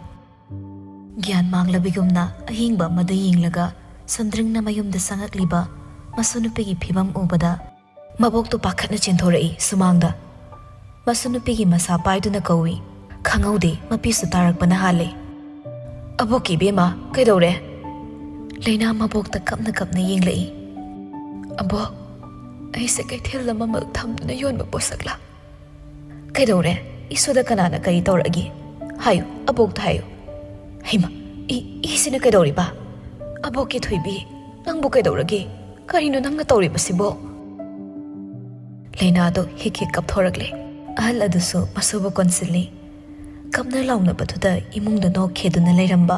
ꯒ꯭ꯌꯥꯟ ꯃꯥꯡꯂꯕꯤꯒꯨꯝꯅ ꯑꯍꯤꯡꯕ ꯑꯃꯗ ꯌꯦꯡꯂꯒ ꯁꯨꯝꯗ꯭ꯔꯤꯡꯅ ꯃꯌꯨꯝꯗ ꯆꯪꯉꯛꯂꯤꯕ ꯃꯁꯨ ꯅꯨꯄꯤꯒꯤ ꯐꯤꯕꯝ ꯎꯕꯗ ꯃꯕꯣꯛꯇꯨ ꯄꯥꯈꯠꯅ ꯆꯦꯟꯊꯣꯔꯛꯏ ꯁꯨꯃꯥꯡꯗ꯫ ꯃꯁꯨ ꯅꯨꯄꯤꯒꯤ ꯃꯁꯥ ꯄꯥꯏꯗꯨꯅ ꯀꯧꯏ꯫ ꯈꯪꯍꯧꯗꯦ, ꯃꯄꯤꯁꯨ ꯇꯥꯔꯛꯄꯅ ꯍꯥꯜꯂꯦ꯫ "ꯑꯕꯣꯛꯀꯤ ꯏꯕꯦꯝꯃ, ꯀꯩꯗꯧꯔꯦ?" ꯂꯩꯅꯥ ꯃꯕꯣꯛꯇ ꯀꯞꯅ ꯀꯞꯅ ꯌꯦꯡꯂꯛꯏ꯫ "ꯑꯕꯣꯛ, ꯑꯩꯁꯦ ꯀꯩꯊꯦꯜꯗ ꯃꯃꯜ ꯊꯝꯗꯨꯅ ꯌꯣꯟꯕ ꯄꯣꯠꯁꯛꯂꯥ?" "ꯀꯩꯗꯧꯔꯦ? ꯏꯁꯨꯗ ꯀꯅꯥꯅ ꯀꯔꯤ ꯇꯧꯔꯛꯑꯒꯦ? ꯍꯥꯏꯌꯨ, ꯑꯕꯣꯛꯇ ꯍꯥꯏꯌꯨ꯫" "ꯍꯩꯃ, ꯏ-, ꯏꯁꯤꯅ ꯀꯩꯗꯧꯔꯤꯕ? ꯑꯕꯣꯛꯀꯤ ꯊꯣꯏꯕꯤ, ꯅꯪꯕꯨ ꯀꯩꯗꯧꯔꯒꯦ? ꯀꯔꯤꯅꯣ ꯅꯪꯅ ꯇꯧꯔꯤꯕꯁꯤꯕꯣ?" ꯂꯩꯅꯥꯗꯣ ꯍꯤꯛ ꯍꯤꯛ ꯀꯞꯊꯣꯔꯛꯂꯦ꯫ ꯑꯍꯜ ꯑꯗꯨꯁꯨ ꯃꯁꯨꯕꯨ ꯀꯣꯟꯁꯤꯜꯂꯤ꯫ ꯀꯞꯅ ꯂꯥꯎꯅꯕꯗꯨꯗ ꯏꯃꯨꯡꯗ ꯅꯣꯛꯈꯦꯗꯨꯅ ꯂꯩꯔꯝꯕ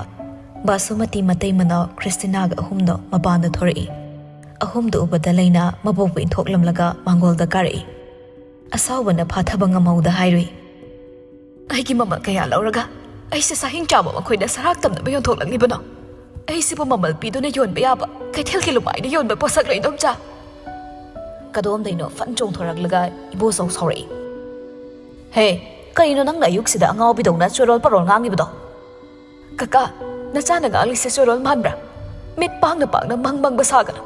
ꯕꯥꯁꯨꯃꯇꯤ ꯃꯇꯩ ꯃꯅꯥꯎ ꯈ꯭ꯔꯤꯁꯇꯤꯅꯥꯒ ꯑꯍꯨꯝꯗꯣ ꯃꯄꯥꯟꯗ ꯊꯣꯔꯛꯏ꯫ ꯑꯍꯨꯝꯗꯨ ꯎꯕꯗ ꯂꯩꯅꯥ ꯃꯕꯣꯛꯄꯨ ꯏꯟꯊꯣꯛꯂꯝꯂꯒ ꯃꯥꯡꯒꯣꯜꯗ ꯀꯥꯔꯛꯏ꯫ ꯑꯁꯥꯎꯕꯅ ꯐꯥꯊꯕ ꯉꯝꯍꯧꯗ ꯍꯥꯏꯔꯨꯏ, "ꯑꯩꯒꯤ ꯃꯃꯜ ꯀꯌꯥ ꯂꯧꯔꯒ ꯑꯩꯁꯦ ꯁꯥꯍꯤꯡ ꯆꯥꯕ ꯃꯈꯣꯏꯗ ꯁꯔꯥꯛ ꯇꯝꯅꯕ ꯌꯣꯟꯊꯣꯛꯂꯛꯂꯤꯕꯅꯣ? ꯑꯩꯁꯤꯕꯨ ꯃꯃꯜ ꯄꯤꯗꯨꯅ ꯌꯣꯟꯕ ꯌꯥꯕ ꯀꯩꯊꯦꯜꯒꯤ ꯂꯨꯃꯥꯏꯗ ꯌꯣꯟꯕ ꯄꯣꯠꯁꯛꯂꯣ, ꯏꯟꯗꯣꯝꯆꯥ?" ꯀꯗꯣꯝꯗꯩꯅꯣ ꯐꯟ ꯆꯣꯡꯊꯣꯔꯛꯂꯒ ꯏꯕꯣꯆꯧ ꯁꯥꯎꯔꯛꯏ꯫ "ꯍꯦ, ꯀꯩꯅꯣ ꯅꯪꯅ ꯑꯌꯨꯛꯁꯤꯗ ꯑꯉꯥꯎꯕꯤꯗꯧꯅ ꯆꯣꯏꯔꯣꯜ ꯄꯔꯣꯜ ꯉꯥꯡꯉꯤꯕꯗꯣ?" "ꯀꯀꯥ, ꯅꯆꯥꯅ ꯉꯥꯡꯂꯤꯁꯦ ꯆꯣꯏꯔꯣꯜ ꯃꯥꯟꯕ꯭ꯔꯥ? ꯃꯤꯠ ꯄꯥꯡꯅ ꯄꯥꯡꯅ ꯃꯪ ꯃꯪꯕ ꯁꯥꯒꯅꯨ꯫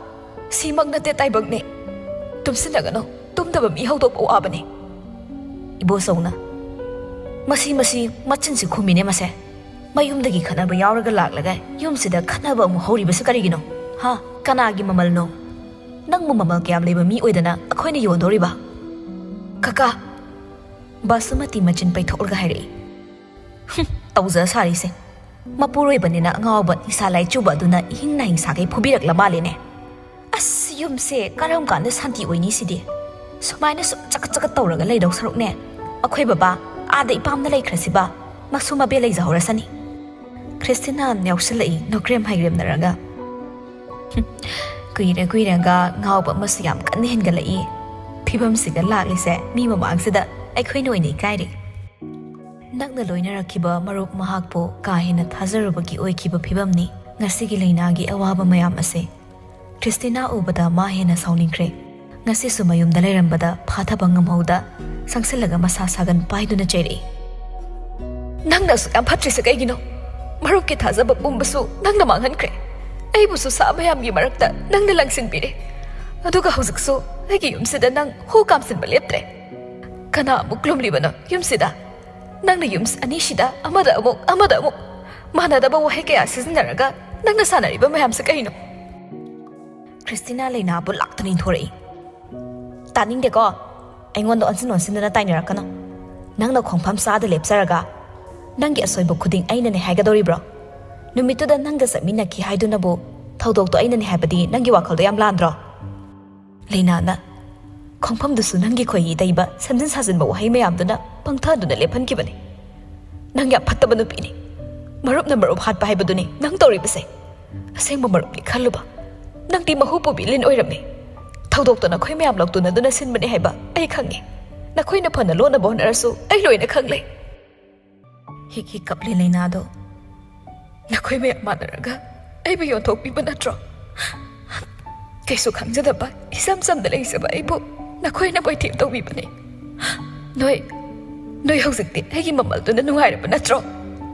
ꯁꯤꯃꯛ ꯅꯠꯇꯦ ꯇꯥꯏꯕꯪꯅꯦ꯫ ꯇꯨꯝꯁꯤꯟꯅꯒꯅꯨ, ꯇꯨꯝꯗꯕ ꯃꯤ ꯍꯧꯗꯣꯛꯄ ꯋꯥꯕꯅꯦ꯫" ꯏꯕꯣꯆꯧꯅ, "ꯃꯁꯤ, ꯃꯁꯤ ꯃꯆꯤꯟꯁꯤ ꯈꯨꯝꯃꯤꯅꯦ ꯃꯁꯦ꯫ ꯃꯌꯨꯝꯗꯒꯤ ꯈꯠꯅꯕ ꯌꯥꯎꯔꯒ ꯂꯥꯛꯂꯒ ꯌꯨꯝꯁꯤꯗ ꯈꯠꯅꯕ ꯑꯃꯨꯛ ꯍꯧꯔꯤꯕꯁꯤ ꯀꯔꯤꯒꯤꯅꯣ? ꯍꯥ? ꯀꯅꯥꯒꯤ ꯃꯃꯜꯅꯣ? ꯅꯪꯕꯨ ꯃꯃꯜ ꯀꯌꯥꯝ ꯂꯩꯕ ꯃꯤ ꯑꯣꯏꯗꯅ ꯑꯩꯈꯣꯏꯅ ꯌꯣꯟꯗꯧꯔꯤꯕ?" "ꯀꯀꯥ!" ꯕꯥꯁꯨꯃꯇꯤ ꯃꯆꯤꯟ ꯄꯩꯊꯣꯛꯂꯒ ꯍꯥꯏꯔꯛꯏ꯫ "ꯍꯨꯝ, ꯇꯧꯖ ꯁꯥꯔꯤꯁꯦ꯫ ꯃꯄꯨꯔꯣꯏꯕꯅꯤꯅ ꯑꯉꯥꯎꯕ ꯅꯤꯁꯥ ꯂꯥꯏꯆꯨꯕ ꯑꯗꯨꯅ ꯏꯍꯤꯡ ꯅꯥꯍꯤꯡ ꯁꯥꯒꯩ ꯐꯨꯕꯤꯔꯛꯂ ꯃꯥꯜꯂꯦꯅꯦ꯫ ꯑꯁ, ꯌꯨꯝꯁꯦ ꯀꯔꯝ ꯀꯥꯟꯗ ꯁꯥꯟꯇꯤ ꯑꯣꯏꯅꯤ ꯁꯤꯗꯤ? ꯁꯨꯃꯥꯏꯅ ꯁꯨꯝ ꯆꯀꯠ ꯆꯀꯠ ꯇꯧꯔꯒ ꯂꯩꯗꯧ ꯁꯔꯨꯛꯅꯦ, ꯑꯩꯈꯣꯏ ꯕꯕꯥ ꯑꯥꯗ ꯏꯄꯥꯝꯗ ꯂꯩꯈ꯭ꯔꯁꯤꯕ, ꯃꯁꯨ ꯃꯕꯦ ꯂꯩꯖꯍꯧꯔꯁꯅꯤ꯫" ꯈ꯭ꯔꯤꯁꯇꯤꯅꯥ ꯌꯥꯎꯁꯤꯜꯂꯛꯏ, ꯅꯣꯀ꯭ꯔꯦꯝ ꯍꯥꯏꯔꯦꯝꯅꯔꯒ꯫ "ꯍꯨꯝ, ꯀꯨꯏꯔ ꯀꯨꯏꯔꯒ ꯉꯥꯎꯕ ꯑꯃꯁꯨ ꯌꯥꯝ ꯀꯟꯅ ꯍꯦꯟꯒꯠꯂꯛꯏ꯫ ꯐꯤꯕꯝꯁꯤꯒ ꯂꯥꯛꯂꯤꯁꯦ ꯃꯤ ꯃꯃꯥꯡꯁꯤꯗ ꯑꯩꯈꯣꯏꯅ ꯑꯣꯏꯅ ꯏꯀꯥꯏꯔꯦ꯫ ꯅꯪꯅ ꯂꯣꯏꯅꯔꯛꯈꯤꯕ ꯃꯔꯨꯞ ꯃꯍꯥꯛꯄꯨ ꯀꯥ ꯍꯦꯟꯅ ꯊꯥꯖꯔꯨꯕꯒꯤ ꯑꯣꯏꯈꯤꯕ ꯐꯤꯕꯝꯅꯤ ꯉꯁꯤꯒꯤ ꯂꯩꯅꯥꯒꯤ ꯑꯋꯥꯕ ꯃꯌꯥꯝ ꯑꯁꯦ꯫" ꯈ꯭ꯔꯤꯁꯇꯤꯅꯥ ꯎꯕꯗ ꯃꯥ ꯍꯦꯟꯅ ꯁꯥꯎꯅꯤꯡꯈ꯭ꯔꯦ꯫ ꯉꯁꯤꯁꯨ ꯃꯌꯨꯝꯗ ꯂꯩꯔꯝꯕꯗ ꯐꯥꯊꯕ ꯉꯝꯍꯧꯗ ꯆꯪꯁꯤꯜꯂꯒ ꯃꯁꯥ ꯁꯥꯒꯟ ꯄꯥꯏꯗꯨꯅ ꯆꯩꯔꯛꯏ꯫ "ꯅꯪꯅ ꯑꯁꯨꯛ ꯌꯥꯝ ꯐꯠꯇ꯭ꯔꯤꯁꯦ ꯀꯩꯒꯤꯅꯣ? ꯃꯔꯨꯞꯀꯤ ꯊꯥꯖꯕ ꯄꯨꯝꯕꯁꯨ ꯅꯪꯅ ꯃꯥꯡꯍꯟꯈ꯭ꯔꯦ꯫ ꯑꯩꯕꯨꯁꯨ ꯁꯥ ꯃꯌꯥꯝꯒꯤ ꯃꯔꯛꯇ ꯅꯪꯅ ꯂꯪꯁꯤꯟꯕꯤꯔꯦ꯫ ꯑꯗꯨꯒ ꯍꯧꯖꯤꯛꯁꯨ ꯑꯩꯒꯤ ꯌꯨꯝꯁꯤꯗ ꯅꯪ ꯍꯨ ꯀꯥꯝꯁꯤꯟꯕ ꯂꯦꯞꯇ꯭ꯔꯦ꯫ ꯀꯅꯥ ꯑꯃꯨꯛ ꯂꯨꯝꯂꯤꯕꯅꯣ ꯌꯨꯝꯁꯤꯗ? ꯅꯪꯅ ꯌꯨꯝ ꯑꯅꯤꯁꯤꯗ ꯑꯃꯗ ꯑꯃꯨꯛ, ꯑꯃꯗ ꯑꯃꯨꯛ ꯃꯥꯟꯅꯗꯕ ꯋꯥꯍꯩ ꯀꯌꯥ ꯁꯤꯖꯤꯟꯅꯔꯒ ꯅꯪꯅ ꯁꯥꯟꯅꯔꯤꯕ ꯃꯌꯥꯝꯁꯦ ꯀꯩꯅꯣ?" ꯈ꯭ꯔꯤꯁꯇꯤꯅꯥ ꯂꯩꯅꯥꯕꯨ ꯂꯥꯛꯇꯅ ꯏꯟꯊꯣꯔꯛꯏ꯫ "ꯇꯥꯅꯤꯡꯗꯦꯀꯣ꯫ ꯑꯩꯉꯣꯟꯗ ꯑꯣꯟꯁꯤꯟ ꯑꯣꯟꯁꯤꯟꯗꯅ ꯇꯥꯏꯅꯔꯛꯀꯅꯨ꯫ ꯅꯪꯅ ꯈꯣꯡꯐꯝ ꯆꯥꯗ ꯂꯦꯞꯆꯔꯒ ꯅꯪꯒꯤ ꯑꯁꯣꯏꯕ ꯈꯨꯗꯤꯡ ꯑꯩꯅꯅꯦ ꯍꯥꯏꯒꯗꯧꯔꯤꯕ꯭ꯔꯣ? ꯅꯨꯃꯤꯠꯇꯨꯗ ꯅꯪꯒ ꯆꯠꯃꯤꯟꯅꯈꯤ ꯍꯥꯏꯗꯨꯅꯕꯨ ꯊꯧꯗꯣꯛꯇꯣ ꯑꯩꯅꯅꯦ ꯍꯥꯏꯕꯗꯤ ꯅꯪꯒꯤ ꯋꯥꯈꯜꯗꯣ ꯌꯥꯝ ꯂꯥꯟꯗ꯭ꯔꯣ?" ꯂꯩꯅꯥꯅ, "ꯈꯣꯡꯐꯝꯗꯨꯁꯨ ꯅꯪꯒꯤ ꯈꯣꯏꯍꯤ ꯇꯩꯕ, ꯁꯦꯝꯖꯤꯟ ꯁꯥꯖꯤꯟꯕ ꯋꯥꯍꯩ ꯃꯌꯥꯝꯗꯨꯅ ꯄꯪꯊꯗꯨꯅ ꯂꯦꯞꯍꯟꯈꯤꯕꯅꯤ꯫ ꯅꯪ ꯌꯥꯝ ꯐꯠꯇꯕ ꯅꯨꯄꯤꯅꯤ꯫ ꯃꯔꯨꯞꯅ ꯃꯔꯨꯞ ꯍꯥꯠꯄ ꯍꯥꯏꯕꯗꯨꯅꯤ ꯅꯪ ꯇꯧꯔꯤꯕꯁꯦ꯫ ꯑꯁꯦꯡꯕ ꯃꯔꯨꯞꯅꯤ ꯈꯜꯂꯨꯕ꯫ ꯅꯪꯗꯤ ꯃꯍꯨ ꯄꯨꯕꯤ ꯂꯤꯟ ꯑꯣꯏꯔꯝꯃꯤ꯫ ꯊꯧꯗꯣꯛꯇꯣ ꯅꯈꯣꯏ ꯃꯌꯥꯝ ꯂꯧꯇꯨꯅꯗꯨꯅ ꯁꯤꯟꯕꯅꯤ ꯍꯥꯏꯕ ꯑꯩ ꯈꯪꯉꯤ꯫ ꯅꯈꯣꯏꯅ ꯐꯅ ꯂꯣꯟꯅꯕ ꯍꯣꯠꯅꯔꯁꯨ ꯑꯩ ꯂꯣꯏꯅ ꯈꯪꯂꯦ꯫" ꯍꯤꯛ ꯍꯤꯛ ꯀꯞꯂꯤ ꯂꯩꯅꯥꯗꯣ꯫ "ꯅꯈꯣꯏ ꯃꯌꯥꯝ ꯃꯥꯟꯅꯔꯒ ꯑꯩꯕꯨ ꯌꯣꯟꯊꯣꯛꯄꯤꯕ ꯅꯠꯇ꯭ꯔꯣ? ꯀꯩꯁꯨ ꯈꯪꯖꯗꯕ ꯏꯆꯝ ꯆꯝꯅ ꯂꯩꯖꯕ ꯑꯩꯕꯨ ꯅꯈꯣꯏꯅ ꯃꯣꯏꯊꯦꯝ ꯇꯧꯕꯤꯕꯅꯤ꯫ ꯅꯣꯏ, ꯅꯣꯏ ꯍꯧꯖꯤꯛꯇꯤ ꯑꯩꯒꯤ ꯃꯃꯜꯗꯨꯅ ꯅꯨꯡꯉꯥꯏꯔꯕ ꯅꯠꯇ꯭ꯔꯣ?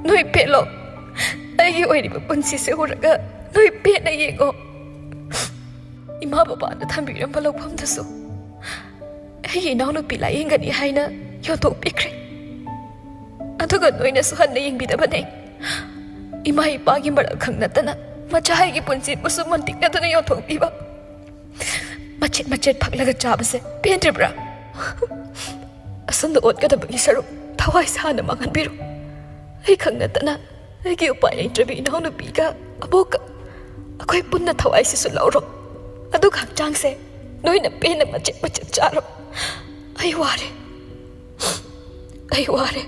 ꯅꯣꯏ ꯄꯦꯜꯂꯣ꯫ ꯑꯩꯒꯤ ꯑꯣꯏꯔꯤꯕ ꯄꯨꯟꯁꯤꯁꯦ ꯎꯔꯒ ꯅꯣꯏ ꯄꯦꯟꯅ ꯌꯦꯡꯉꯣ꯫ ꯏꯃꯥ ꯕꯕꯥꯅ ꯊꯝꯕꯤꯔꯝꯕ ꯂꯧꯐꯝꯗꯨꯁꯨ ꯑꯩꯒꯤ ꯏꯅꯥꯎꯅꯨꯄꯤ ꯂꯥꯌꯦꯡꯒꯅꯤ ꯍꯥꯏꯅ ꯌꯣꯟꯊꯣꯛꯄꯤꯈ꯭ꯔꯦ꯫ ꯑꯗꯨꯒ ꯅꯣꯏꯅꯁꯨ ꯍꯟꯅ ꯌꯦꯡꯕꯤꯗꯕꯅꯦ꯫ ꯏꯃꯥ ꯏꯄꯥꯒꯤ ꯃꯔꯜ ꯈꯪꯅꯗꯅ ꯃꯆꯥ ꯑꯩꯒꯤ ꯄꯨꯟꯁꯤꯕꯨꯁꯨ ꯃꯟꯇꯤꯛꯅꯗꯅ ꯌꯣꯟꯊꯣꯛꯄꯤꯕ꯫ ꯃꯆꯦꯠ ꯃꯆꯦꯠ ꯐꯛꯂꯒ ꯆꯥꯕꯁꯦ ꯄꯦꯟꯗ꯭ꯔꯤꯕ꯭ꯔꯥ? ꯑꯁꯨꯝꯅ ꯑꯣꯠꯀꯗꯕꯒꯤ ꯁꯔꯨꯛ ꯊꯋꯥꯏ ꯁꯥꯅ ꯃꯥꯡꯍꯟꯕꯤꯔꯣ꯫ ꯑꯩ ꯈꯪꯅꯗꯅ ꯑꯩꯒꯤ ꯎꯄꯥꯏ ꯂꯩꯇ꯭ꯔꯕꯤ ꯏꯅꯥꯎꯅꯨꯄꯤꯒ ꯑꯕꯣꯛꯀ ꯑꯩꯈꯣꯏ ꯄꯨꯟꯅ ꯊꯋꯥꯏꯁꯤꯁꯨ ꯂꯧꯔꯣ꯫ ꯑꯗꯨꯒ ꯍꯛꯆꯥꯡꯁꯦ ꯅꯣꯏꯅ ꯄꯦꯟꯅ ꯃꯆꯦꯠ ꯃꯆꯦꯠ ꯆꯥꯔꯣ꯫ ꯑꯩ ꯋꯥꯔꯦ꯫ ꯑꯩ ꯋꯥꯔꯦ꯫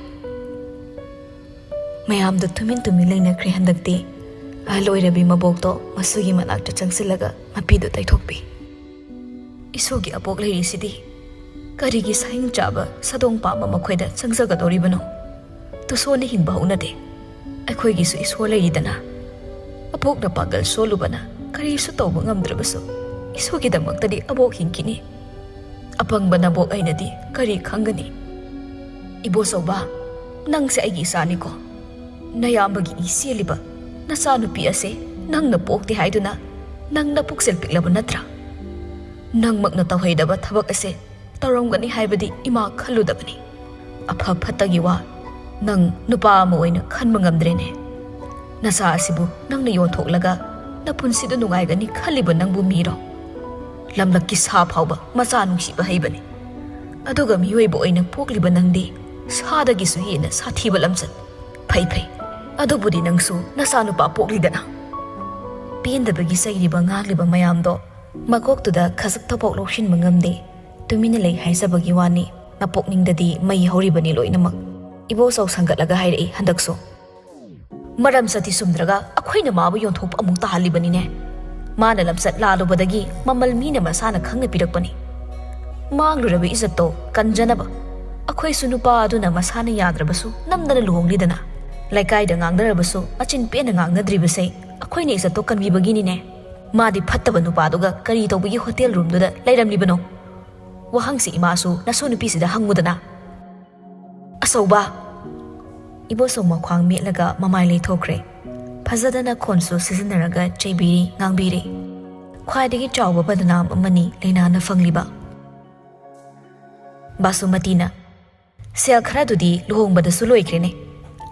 ꯃꯌꯥꯝꯗꯣ ꯇꯨꯃꯤꯟ ꯇꯨꯃꯤꯟ ꯂꯩꯅꯈ꯭ꯔꯦ ꯍꯟꯗꯛꯇꯤ꯫ ꯑꯍꯜ ꯑꯣꯏꯔꯕꯤ ꯃꯕꯣꯛꯇꯣ ꯃꯁꯨꯒꯤ ꯃꯅꯥꯛꯇ ꯆꯪꯁꯤꯜꯂꯒ ꯃꯄꯤꯗꯨ ꯇꯩꯊꯣꯛꯄꯤ꯫ ꯏꯁꯣꯒꯤ ꯑꯕꯣꯛ ꯂꯩꯔꯤꯁꯤꯗꯤ ꯀꯔꯤꯒꯤ ꯁꯥꯍꯤꯡ ꯆꯥꯕ ꯁꯥꯗꯣꯡ ꯄꯥꯝꯕ ꯃꯈꯣꯏꯗ ꯆꯪꯖꯒꯗꯧꯔꯤꯕꯅꯣ? ꯇꯨꯁꯣꯅ ꯍꯤꯡꯕ ꯍꯧꯅꯗꯦ꯫ ꯑꯩꯈꯣꯏꯒꯤꯁꯨ ꯏꯁꯣ ꯂꯩꯔꯤꯗꯅ꯫ ꯑꯕꯣꯛꯅ ꯄꯥꯡꯒꯜ ꯁꯣꯜꯂꯨꯕꯅ ꯀꯔꯤꯁꯨ ꯇꯧꯕ ꯉꯝꯗ꯭ꯔꯕꯁꯨ ꯏꯁꯣꯒꯤꯗꯃꯛꯇꯗꯤ ꯑꯕꯣꯛ ꯍꯤꯡꯈꯤꯅꯤ꯫ ꯑꯄꯪꯕ ꯅꯕꯣꯛ ꯑꯩꯅꯗꯤ ꯀꯔꯤ ꯈꯪꯒꯅꯤ? ꯏꯕꯣꯆꯧꯕ, ꯅꯪꯁꯦ ꯑꯩꯒꯤ ꯏꯆꯥꯅꯤꯀꯣ꯫ ꯅꯌꯥꯝꯕꯒꯤ ꯏ ꯆꯦꯜꯂꯤꯕ ꯅꯆꯥꯅꯨꯄꯤ ꯑꯁꯦ ꯅꯪꯅ ꯄꯣꯛꯇꯦ ꯍꯥꯏꯗꯨꯅ ꯅꯪ ꯅꯄꯨꯛꯆꯦꯜ ꯄꯤꯛꯂꯕ ꯅꯠꯇ꯭ꯔꯥ? ꯅꯪꯃꯛꯅ ꯇꯧꯍꯩꯗꯕ ꯊꯕꯛ ꯑꯁꯦ ꯇꯧꯔꯝꯒꯅꯤ ꯍꯥꯏꯕꯗꯤ ꯏꯃꯥ ꯈꯜꯂꯨꯗꯕꯅꯤ꯫ ꯑꯐ ꯐꯠꯇꯒꯤ ꯋꯥ ꯅꯪ ꯅꯨꯄꯥ ꯑꯃ ꯑꯣꯏꯅ ꯈꯟꯕ ꯉꯝꯗ꯭ꯔꯦꯅꯦ꯫ ꯅꯆꯥ ꯑꯁꯤꯕꯨ ꯅꯪꯅ ꯌꯣꯟꯊꯣꯛꯂꯒ ꯅꯄꯨꯟꯁꯤꯗ ꯅꯨꯡꯉꯥꯏꯒꯅꯤ ꯈꯜꯂꯤꯕ ꯅꯪꯕꯨ ꯃꯤꯔꯣ? ꯂꯝꯂꯛꯀꯤ ꯁꯥ ꯐꯥꯎꯕ ꯃꯆꯥ ꯅꯨꯡꯁꯤꯕ ꯍꯩꯕꯅꯤ꯫ ꯑꯗꯨꯒ ꯃꯤꯑꯣꯏꯕ ꯑꯣꯏꯅ ꯄꯣꯛꯂꯤꯕ ꯅꯪꯗꯤ ꯁꯥꯗꯒꯤꯁꯨ ꯍꯦꯟꯅ ꯁꯥꯊꯤꯕ ꯂꯝꯆꯠ꯫ ꯐꯩ ꯐꯩ, ꯑꯗꯨꯕꯨꯗꯤ ꯅꯪꯁꯨ ꯅꯆꯥꯅꯨꯄꯥ ꯄꯣꯛꯂꯤꯗꯅ꯫ ꯄꯦꯟꯗꯕꯒꯤ ꯆꯩꯔꯤꯕ ꯉꯥꯡꯂꯤꯕ ꯃꯌꯥꯝꯗꯣ ꯃꯀꯣꯛꯇꯨꯗ ꯈꯖꯤꯛꯇꯐꯥꯎ ꯂꯧꯁꯤꯟꯕ ꯉꯝꯗꯦ꯫ ꯇꯨꯃꯤꯟꯅ ꯂꯩ ꯍꯥꯏꯖꯕꯒꯤ ꯋꯥꯅꯤ, ꯅꯄꯨꯛꯅꯤꯡꯗꯗꯤ ꯃꯩ ꯍꯧꯔꯤꯕꯅꯤ ꯂꯣꯏꯅꯃꯛ꯫ ꯏꯕꯣꯆꯧ ꯁꯪꯒꯠꯂꯒ ꯍꯥꯏꯔꯛꯏ ꯍꯟꯗꯛꯁꯨ꯫ ꯃꯔꯝ ꯆꯠꯇꯤ ꯆꯨꯝꯗ꯭ꯔꯒ ꯑꯩꯈꯣꯏꯅ ꯃꯥꯕꯨ ꯌꯣꯟꯊꯣꯛꯄ ꯑꯃꯨꯛ ꯇꯥꯍꯜꯂꯤꯕꯅꯤꯅꯦ꯫ ꯃꯥꯅ ꯂꯝꯆꯠ ꯂꯥꯜꯂꯨꯕꯗꯒꯤ ꯃꯃꯜ ꯃꯤꯅ ꯃꯁꯥꯅ ꯈꯪꯅ ꯄꯤꯔꯛꯄꯅꯤ꯫ ꯃꯥꯡꯂꯨꯔꯕ ꯏꯖꯠꯇꯣ ꯀꯟꯖꯅꯕ ꯑꯩꯈꯣꯏꯁꯨ ꯅꯨꯄꯥ ꯑꯗꯨꯅ ꯃꯁꯥꯅ ꯌꯥꯗ꯭ꯔꯕꯁꯨ ꯅꯝꯗꯅ ꯂꯨꯍꯣꯡꯂꯤꯗꯅ꯫ ꯂꯩꯀꯥꯏꯗ ꯉꯥꯡꯅꯔꯕꯁꯨ ꯃꯆꯤꯟ ꯄꯦꯟꯅ ꯉꯥꯡꯅꯗ꯭ꯔꯤꯕꯁꯦ ꯑꯩꯈꯣꯏꯅ ꯏꯖꯠꯇꯣ ꯀꯟꯕꯤꯕꯒꯤꯅꯤꯅꯦ꯫ ꯃꯥꯗꯤ ꯐꯠꯇꯕ ꯅꯨꯄꯥꯗꯨꯒ ꯀꯔꯤ ꯇꯧꯕꯒꯤ ꯍꯣꯇꯦꯜ ꯔꯨꯝꯗꯨꯗ ꯂꯩꯔꯝꯂꯤꯕꯅꯣ? ꯋꯥꯍꯪꯁꯤ ꯏꯃꯥꯁꯨ ꯅꯁꯨ ꯅꯨꯄꯤꯁꯤꯗ ꯍꯪꯉꯨꯗꯅ꯫ ꯑꯆꯧꯕ꯫ ꯏꯕꯣꯆꯧ ꯃꯈ꯭ꯋꯥꯡ ꯃꯦꯠꯂꯒ ꯃꯃꯥꯏ ꯂꯩꯊꯣꯛꯈ꯭ꯔꯦ꯫ ꯐꯖꯗꯅ ꯈꯣꯟꯁꯨ ꯁꯤꯖꯤꯟꯅꯔꯒ ꯆꯩꯕꯤꯔꯤ, ꯉꯥꯡꯕꯤꯔꯤ꯫ ꯈ꯭ꯋꯥꯏꯗꯒꯤ ꯆꯥꯎꯕ ꯕꯗꯅꯥꯝ ꯑꯃꯅꯤ ꯂꯩꯅꯥꯅ ꯐꯪꯂꯤꯕ꯫ ꯕꯥꯁꯨꯃꯇꯤꯅ, "ꯁꯦꯜ ꯈꯔꯗꯨꯗꯤ ꯂꯨꯍꯣꯡꯕꯗꯁꯨ ꯂꯣꯏꯈ꯭ꯔꯦꯅꯦ꯫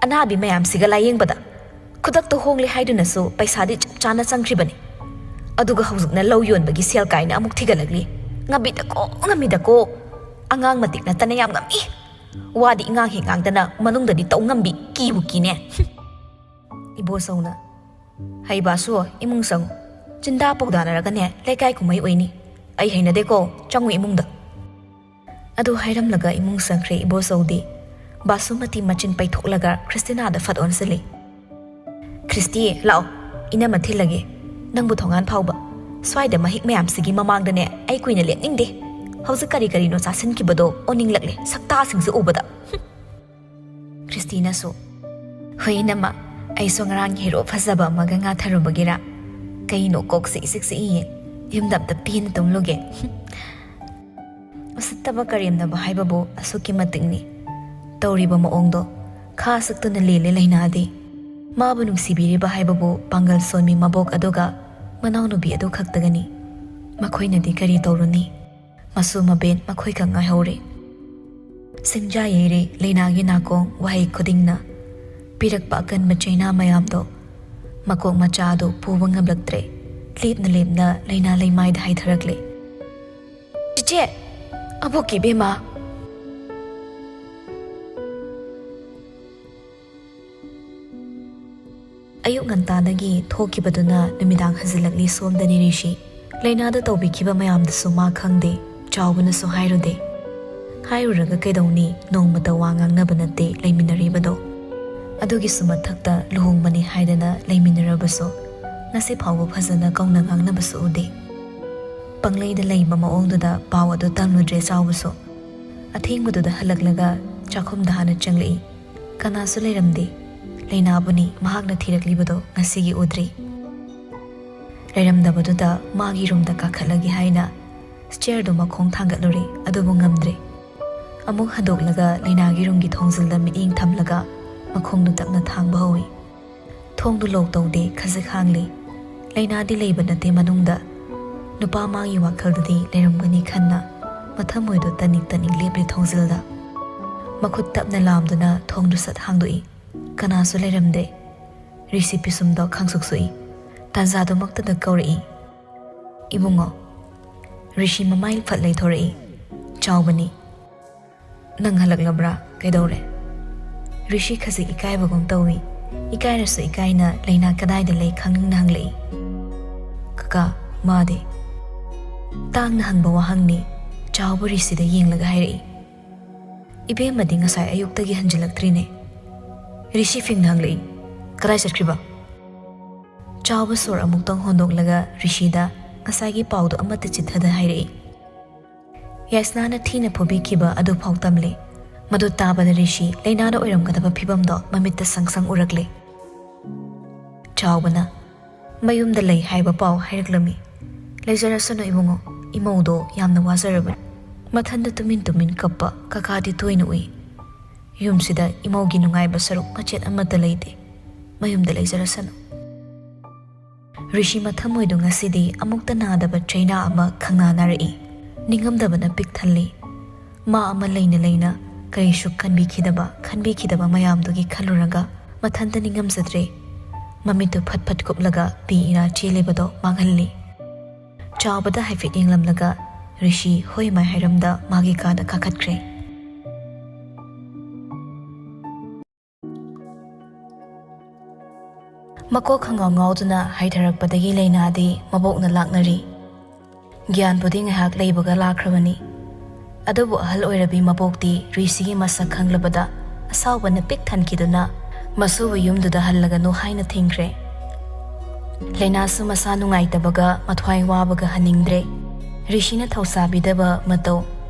ꯑꯅꯥꯕꯤ ꯃꯌꯥꯝꯁꯤꯒ ꯂꯥꯌꯦꯡꯕꯗ ꯈꯨꯗꯛꯇ ꯍꯣꯡꯂꯦ ꯍꯥꯏꯗꯨꯅꯁꯨ ꯄꯩꯁꯥꯗꯤ ꯆꯞ ꯆꯥꯅ ꯆꯪꯈ꯭ꯔꯤꯕꯅꯤ꯫ ꯑꯗꯨꯒ ꯍꯧꯖꯤꯛꯅ ꯂꯧ ꯌꯣꯟꯕꯒꯤ ꯁꯦꯜ ꯀꯥꯏꯅ ꯑꯃꯨꯛ ꯊꯤꯒꯠꯂꯛꯂꯤ꯫ ꯉꯝꯃꯤꯗꯀꯣ, ꯉꯝꯃꯤꯗꯀꯣ꯫ ꯑꯉꯥꯡ ꯃꯇꯤꯛ ꯅꯠꯇꯅ ꯌꯥꯝ ꯉꯝꯃꯤ꯫ ꯋꯥꯗꯤ ꯏꯉꯥꯡ ꯍꯦꯛ ꯉꯥꯡꯗꯅ ꯃꯅꯨꯡꯗꯗꯤ ꯇꯧ ꯉꯝꯕꯤ, ꯀꯤꯕꯨ ꯀꯤꯅꯦ꯫" ꯏꯕꯣꯆꯧꯅ, "ꯍꯩ ꯕꯥꯁꯨ, ꯏꯃꯨꯡ ꯆꯪꯉꯨ꯫ ꯆꯤꯟꯗꯥ ꯄꯧꯗꯥꯅꯔꯒꯅꯦ ꯂꯩꯀꯥꯏ ꯀꯨꯝꯍꯩ ꯑꯣꯏꯅꯤ꯫ ꯑꯩ ꯍꯩꯅꯗꯦꯀꯣ, ꯆꯪꯉꯨ ꯏꯃꯨꯡꯗ꯫" ꯑꯗꯨ ꯍꯥꯏꯔꯝꯂꯒ ꯏꯃꯨꯡ ꯆꯪꯈ꯭ꯔꯦ ꯏꯕꯣꯆꯧꯗꯤ꯫ ꯕꯥꯁꯨꯃꯇꯤ ꯃꯆꯤꯟ ꯄꯩꯊꯣꯛꯂꯒ ꯈ꯭ꯔꯤꯁꯇꯤꯅꯥꯗ ꯐꯠ ꯑꯣꯟꯁꯤꯜꯂꯤ꯫ "ꯈ꯭ꯔꯤꯁꯇꯤ, ꯂꯥꯛꯑꯣ, ꯏꯅꯝꯃ ꯊꯤꯜꯂꯒꯦ꯫ ꯅꯪꯕꯨ ꯊꯣꯡꯒꯥꯟ ꯐꯥꯎꯕ꯫ ꯁ꯭ꯋꯥꯏꯗ ꯃꯍꯤꯛ ꯃꯌꯥꯝꯁꯤꯒꯤ ꯃꯃꯥꯡꯗꯅꯦ ꯑꯩ ꯀꯨꯏꯅ ꯂꯦꯞꯅꯤꯡꯗꯦ꯫ ꯍꯧꯖꯤꯛ ꯀꯔꯤ ꯀꯔꯤꯅꯣ ꯆꯥꯁꯤꯟꯈꯤꯕꯗꯣ ꯑꯣꯅꯤꯡꯂꯛꯂꯦ, ꯁꯛꯇꯥꯁꯤꯡꯁꯦ ꯎꯕꯗ꯫" ꯍꯨꯝ꯫ ꯈ꯭ꯔꯤꯁꯇꯤꯅꯁꯨ, "ꯍꯣꯏ ꯏꯅꯝꯃ, ꯑꯩꯁꯨ ꯉꯔꯥꯡ ꯍꯦꯔꯣ ꯐꯖꯕ ꯑꯃꯒ ꯉꯥꯊꯔꯨꯕꯒꯤꯔ ꯀꯩꯅꯣ ꯀꯣꯛꯁꯦ ꯏꯆꯤꯛ ꯆꯤꯛꯏꯌꯦ꯫ ꯌꯨꯝꯗ ꯑꯝꯇ ꯄꯦꯟꯅ ꯇꯨꯝꯂꯨꯒꯦ꯫" ꯍꯨꯝ꯫ ꯎꯁꯤꯠꯇꯕ ꯀꯔꯦꯝꯅꯕ ꯍꯥꯏꯕꯕꯨ ꯑꯁꯨꯛꯀꯤ ꯃꯇꯤꯛꯅꯤ꯫ ꯇꯧꯔꯤꯕ ꯃꯑꯣꯡꯗꯣ ꯈꯥ ꯁꯛꯇꯨꯅ ꯂꯦꯜꯂꯦ ꯂꯩꯅꯥꯗꯤ꯫ ꯃꯥꯕꯨ ꯅꯨꯡꯁꯤꯕꯤꯔꯤꯕ ꯍꯥꯏꯕꯕꯨ ꯄꯥꯡꯒꯜ ꯁꯣꯟꯕꯤ ꯃꯕꯣꯛ ꯑꯗꯨꯒ ꯃꯅꯥꯎꯅꯨꯄꯤ ꯑꯗꯨ ꯈꯛꯇꯒꯅꯤ꯫ ꯃꯈꯣꯏꯅꯗꯤ ꯀꯔꯤ ꯇꯧꯔꯨꯅꯤ? ꯃꯁꯨ ꯃꯕꯦꯟ ꯃꯈꯣꯏꯈꯛ ꯉꯥꯏꯍꯧꯔꯦ꯫ ꯁꯤꯡꯖꯥ ꯌꯩꯔꯦ ꯂꯩꯅꯥꯒꯤ ꯅꯥꯀꯣꯡ ꯋꯥꯍꯩ ꯈꯨꯗꯤꯡꯅ꯫ ꯄꯤꯔꯛꯄ ꯑꯀꯟꯕ ꯆꯩꯅꯥ ꯃꯌꯥꯝꯗꯣ ꯃꯀꯣꯛ ꯃꯆꯥ ꯑꯗꯨ ꯄꯨꯕ ꯉꯝꯂꯛꯇ꯭ꯔꯦ꯫ ꯂꯦꯞꯅ ꯂꯦꯞꯅ ꯂꯩꯅꯥ ꯂꯩꯃꯥꯏꯗ ꯍꯥꯏꯊꯔꯛꯂꯦ꯫ "ꯆꯤꯆꯦ! ꯑꯕꯣꯛꯀꯤ ꯏꯕꯦꯝꯃ!" ꯑꯌꯨꯛ ꯉꯟꯇꯥꯗꯒꯤ ꯊꯣꯛꯈꯤꯕꯗꯨꯅ ꯅꯨꯃꯤꯗꯥꯡ ꯍꯟꯖꯤꯜꯂꯛꯂꯤ ꯁꯣꯝꯗꯅꯤ ꯔꯤꯁꯤ꯫ ꯂꯩꯅꯥꯗ ꯇꯧꯕꯤꯈꯤꯕ ꯃꯌꯥꯝꯗꯨꯁꯨ ꯃꯥ ꯈꯪꯗꯦ, ꯆꯥꯎꯕꯅꯁꯨ ꯍꯥꯏꯔꯨꯗꯦ꯫ ꯍꯥꯏꯔꯨꯔꯒ ꯀꯩꯗꯧꯅꯤ, ꯅꯣꯡꯃꯇ ꯋꯥ ꯉꯥꯡꯅꯕ ꯅꯠꯇꯦ ꯂꯩꯃꯤꯟꯅꯔꯤꯕꯗꯣ꯫ ꯑꯗꯨꯒꯤꯁꯨ ꯃꯊꯛꯇ ꯂꯨꯍꯣꯡꯕꯅꯤ ꯍꯥꯏꯗꯅ ꯂꯩꯃꯤꯟꯅꯔꯕꯁꯨ ꯉꯁꯤ ꯐꯥꯎꯕ ꯐꯖꯅ ꯀꯧꯅ ꯉꯥꯡꯅꯕꯁꯨ ꯎꯗꯦ꯫ ꯄꯪꯂꯩꯗ ꯂꯩꯕ ꯃꯑꯣꯡꯗꯨꯗ ꯄꯥꯎ ꯑꯗꯨ ꯇꯝꯂꯨꯗ꯭ꯔꯦ ꯆꯥꯎꯕꯁꯨ꯫ ꯑꯊꯦꯡꯕꯗꯨꯗ ꯍꯜꯂꯛꯂꯒ ꯆꯥꯛꯈꯨꯝꯗ ꯍꯥꯟꯅ ꯆꯪꯂꯛꯏ꯫ ꯀꯅꯥꯁꯨ ꯂꯩꯔꯝꯗꯦ꯫ ꯂꯩꯅꯥꯕꯨꯅꯤ ꯃꯍꯥꯛꯅ ꯊꯤꯔꯛꯂꯤꯕꯗꯣ ꯉꯁꯤꯒꯤ ꯎꯗ꯭ꯔꯤ꯫ ꯂꯩꯔꯝꯗꯕꯗꯨꯗ ꯃꯥꯒꯤ ꯔꯨꯝꯗ ꯀꯥꯈꯠꯂꯒꯦ ꯍꯥꯏꯅ ꯁ꯭ꯇꯤꯌꯔꯗꯨ ꯃꯈꯣꯡ ꯊꯥꯡꯒꯠꯂꯨꯔꯦ, ꯑꯗꯨꯕꯨ ꯉꯝꯗ꯭ꯔꯦ꯫ ꯑꯃꯨꯛ ꯍꯟꯗꯣꯛꯂꯒ ꯂꯩꯅꯥꯒꯤ ꯔꯨꯝꯒꯤ ꯊꯣꯡꯖꯤꯜꯗ ꯃꯤꯠꯌꯦꯡ ꯊꯝꯂꯒ ꯃꯈꯣꯡꯗꯨ ꯇꯞꯅ ꯊꯥꯡꯕ ꯍꯧꯏ꯫ ꯊꯣꯡꯗꯨ ꯂꯣꯛ ꯇꯧꯗꯦ, ꯈꯖꯤꯛ ꯍꯥꯡꯂꯤ꯫ ꯂꯩꯅꯥꯗꯤ ꯂꯩꯕ ꯅꯠꯇꯦ ꯃꯅꯨꯡꯗ꯫ ꯅꯨꯄꯥ ꯃꯥꯒꯤ ꯋꯥꯈꯜꯗꯗꯤ ꯂꯩꯔꯝꯒꯅꯤ ꯈꯟꯅ ꯃꯊꯃꯣꯏꯗꯣ ꯇꯅꯤꯛ ꯇꯅꯤꯛ ꯂꯦꯞꯂꯤ ꯊꯣꯡꯖꯤꯜꯗ꯫ ꯃꯈꯨꯠ ꯇꯞꯅ ꯂꯥꯝꯗꯨꯅ ꯊꯣꯡꯗꯨ ꯁꯠ ꯍꯥꯡꯗꯣꯛꯏ꯫ ꯀꯅꯥꯁꯨ ꯂꯩꯔꯝꯗꯦ꯫ ꯔꯤꯁꯤ ꯄꯤꯁꯨꯝꯗꯣ ꯈꯪꯁꯨꯛ ꯁꯨꯛꯏ꯫ ꯇꯥꯟꯖꯥꯗꯨꯃꯛꯇꯗ ꯀꯧꯔꯛꯏ, "ꯏꯕꯨꯡꯉꯣ!" ꯔꯤꯁꯤ ꯃꯃꯥꯏ ꯐꯠ ꯂꯩꯊꯣꯔꯛꯏ꯫ ꯆꯥꯎꯕꯅꯤ꯫ "ꯅꯪ ꯍꯜꯂꯛꯂꯕ꯭ꯔꯥ? ꯀꯩꯗꯧꯔꯦ?" ꯔꯤꯁꯤ ꯈꯖꯤꯛ ꯏꯀꯥꯏꯕꯒꯨꯝ ꯇꯧꯏ꯫ ꯏꯀꯥꯏꯔꯁꯨ ꯏꯀꯥꯏꯅ ꯂꯩꯅꯥ ꯀꯗꯥꯏꯗ ꯂꯩ ꯈꯪꯅꯤꯡꯅ ꯍꯪꯂꯛꯏ꯫ "ꯀꯀꯥ, ꯃꯥꯗꯤ?" ꯇꯥꯡꯅ ꯍꯪꯕ ꯋꯥꯍꯪꯅꯤ꯫ ꯆꯥꯎꯕ ꯔꯤꯁꯤꯗ ꯌꯦꯡꯂꯒ ꯍꯥꯏꯔꯛꯏ꯫ "ꯏꯕꯦꯝꯃꯗꯤ ꯉꯁꯥꯏ ꯑꯌꯨꯛꯇꯒꯤ ꯍꯟꯖꯤꯜꯂꯛꯇ꯭ꯔꯤꯅꯦ?" ꯔꯤꯁꯤ ꯐꯤꯡꯅ ꯍꯪꯂꯛꯏ꯫ "ꯀꯗꯥꯏ ꯆꯠꯈ꯭ꯔꯤꯕ?" ꯆꯥꯎꯕ ꯁꯣꯔ ꯑꯃꯨꯛꯇꯪ ꯍꯣꯟꯗꯣꯛꯂꯒ ꯔꯤꯁꯤꯗ ꯉꯁꯥꯏꯒꯤ ꯄꯥꯎꯗꯨ ꯑꯃꯠꯇ ꯆꯤꯠꯊꯗ ꯍꯥꯏꯔꯛꯏ꯫ ꯌꯥꯏꯁꯅꯥꯅ ꯊꯤꯅ ꯐꯨꯕꯤꯈꯤꯕ ꯑꯗꯨꯐꯥꯎ ꯇꯝꯂꯦ꯫ ꯃꯗꯨ ꯇꯥꯕꯗ ꯔꯤꯁꯤ ꯂꯩꯅꯥꯗ ꯑꯣꯏꯔꯝꯒꯗꯕ ꯐꯤꯕꯝꯗꯣ ꯃꯃꯤꯠꯇ ꯁꯪ ꯁꯪ ꯎꯔꯛꯂꯦ꯫ ꯆꯥꯎꯕꯅ, "ꯃꯌꯨꯝꯗ ꯂꯩ ꯍꯥꯏꯕ ꯄꯥꯎ ꯍꯥꯏꯔꯛꯂꯝꯃꯤ꯫ ꯂꯩꯖꯔꯁꯅꯨ ꯏꯕꯨꯡꯉꯣ, ꯏꯃꯧꯗꯣ ꯌꯥꯝꯅ ꯋꯥꯖꯔꯕꯅꯤ꯫ ꯃꯊꯟꯗ ꯇꯨꯃꯤꯟ ꯇꯨꯃꯤꯟ ꯀꯞꯄ ꯀꯀꯥꯗꯤ ꯇꯣꯏꯅ ꯎꯏ꯫ ꯌꯨꯝꯁꯤꯗ ꯏꯃꯧꯒꯤ ꯅꯨꯡꯉꯥꯏꯕ ꯁꯔꯨꯛ ꯃꯆꯦꯠ ꯑꯃꯠꯇ ꯂꯩꯇꯦ꯫ ꯃꯌꯨꯝꯗ ꯂꯩꯖꯔꯁꯅꯨ꯫" ꯔꯤꯁꯤ ꯃꯊꯃꯣꯏꯗꯨ ꯉꯁꯤꯗꯤ ꯑꯃꯨꯛꯇ ꯅꯥꯗꯕ ꯆꯩꯅꯥ ꯑꯃ ꯈꯪꯅꯥ ꯅꯥꯔꯛꯏ꯫ ꯅꯤꯡꯉꯝꯗꯕꯅ ꯄꯤꯛ ꯊꯜꯂꯤ꯫ ꯃꯥ ꯑꯃ ꯂꯩꯅ ꯂꯩꯅ ꯀꯔꯤꯁꯨ ꯀꯟꯕꯤꯈꯤꯗꯕ, ꯈꯟꯕꯤꯈꯤꯗꯕ ꯃꯌꯥꯝꯗꯨꯒꯤ ꯈꯜꯂꯨꯔꯒ ꯃꯊꯟꯇ ꯅꯤꯡꯉꯝꯖꯗ꯭ꯔꯦ꯫ ꯃꯃꯤꯠꯇꯨ ꯐꯠ ꯐꯠ ꯀꯨꯞꯂꯒ ꯄꯤ ꯏꯔꯥ ꯆꯦꯜꯂꯤꯕꯗꯣ ꯃꯥꯡꯍꯜꯂꯤ꯫ ꯆꯥꯎꯕꯗ ꯍꯥꯏꯐꯦꯠ ꯌꯦꯡꯂꯝꯂꯒ ꯔꯤꯁꯤ ꯍꯣꯏ ꯃꯥꯏ ꯍꯥꯏꯔꯝꯗ ꯃꯥꯒꯤ ꯀꯥꯗ ꯀꯥꯈꯠꯈ꯭ꯔꯦ꯫ ꯃꯀꯣꯛ ꯈꯪꯉꯥꯎ ꯉꯥꯎꯗꯨꯅ ꯍꯥꯏꯊꯔꯛꯄꯗꯒꯤ ꯂꯩꯅꯥꯗꯤ ꯃꯕꯣꯛꯅ ꯂꯥꯛꯅꯔꯤ꯫ ꯒ꯭ꯌꯥꯟꯕꯨꯗꯤ ꯉꯥꯏꯍꯥꯛ ꯂꯩꯕꯒ ꯂꯥꯛꯈ꯭ꯔꯕꯅꯤ꯫ ꯑꯗꯨꯕꯨ ꯑꯍꯜ ꯑꯣꯏꯔꯕꯤ ꯃꯕꯣꯛꯇꯤ ꯔꯤꯁꯤꯒꯤ ꯃꯁꯛ ꯈꯪꯂꯕꯗ ꯑꯁꯥꯎꯕꯅ ꯄꯤꯛ ꯊꯟꯈꯤꯗꯨꯅ ꯃꯁꯨꯕ ꯌꯨꯝꯗꯨꯗ ꯍꯜꯂꯒꯅꯨ ꯍꯥꯏꯅ ꯊꯤꯡꯈ꯭ꯔꯦ꯫ ꯂꯩꯅꯥꯁꯨ ꯃꯁꯥ ꯅꯨꯡꯉꯥꯏꯇꯕꯒ ꯃꯊ꯭ꯋꯥꯏ ꯋꯥꯕꯒ ꯍꯟꯅꯤꯡꯗ꯭ꯔꯦ꯫ ꯔꯤꯁꯤꯅ ꯊꯧꯁꯥꯕꯤꯗꯕ ꯃꯇꯧ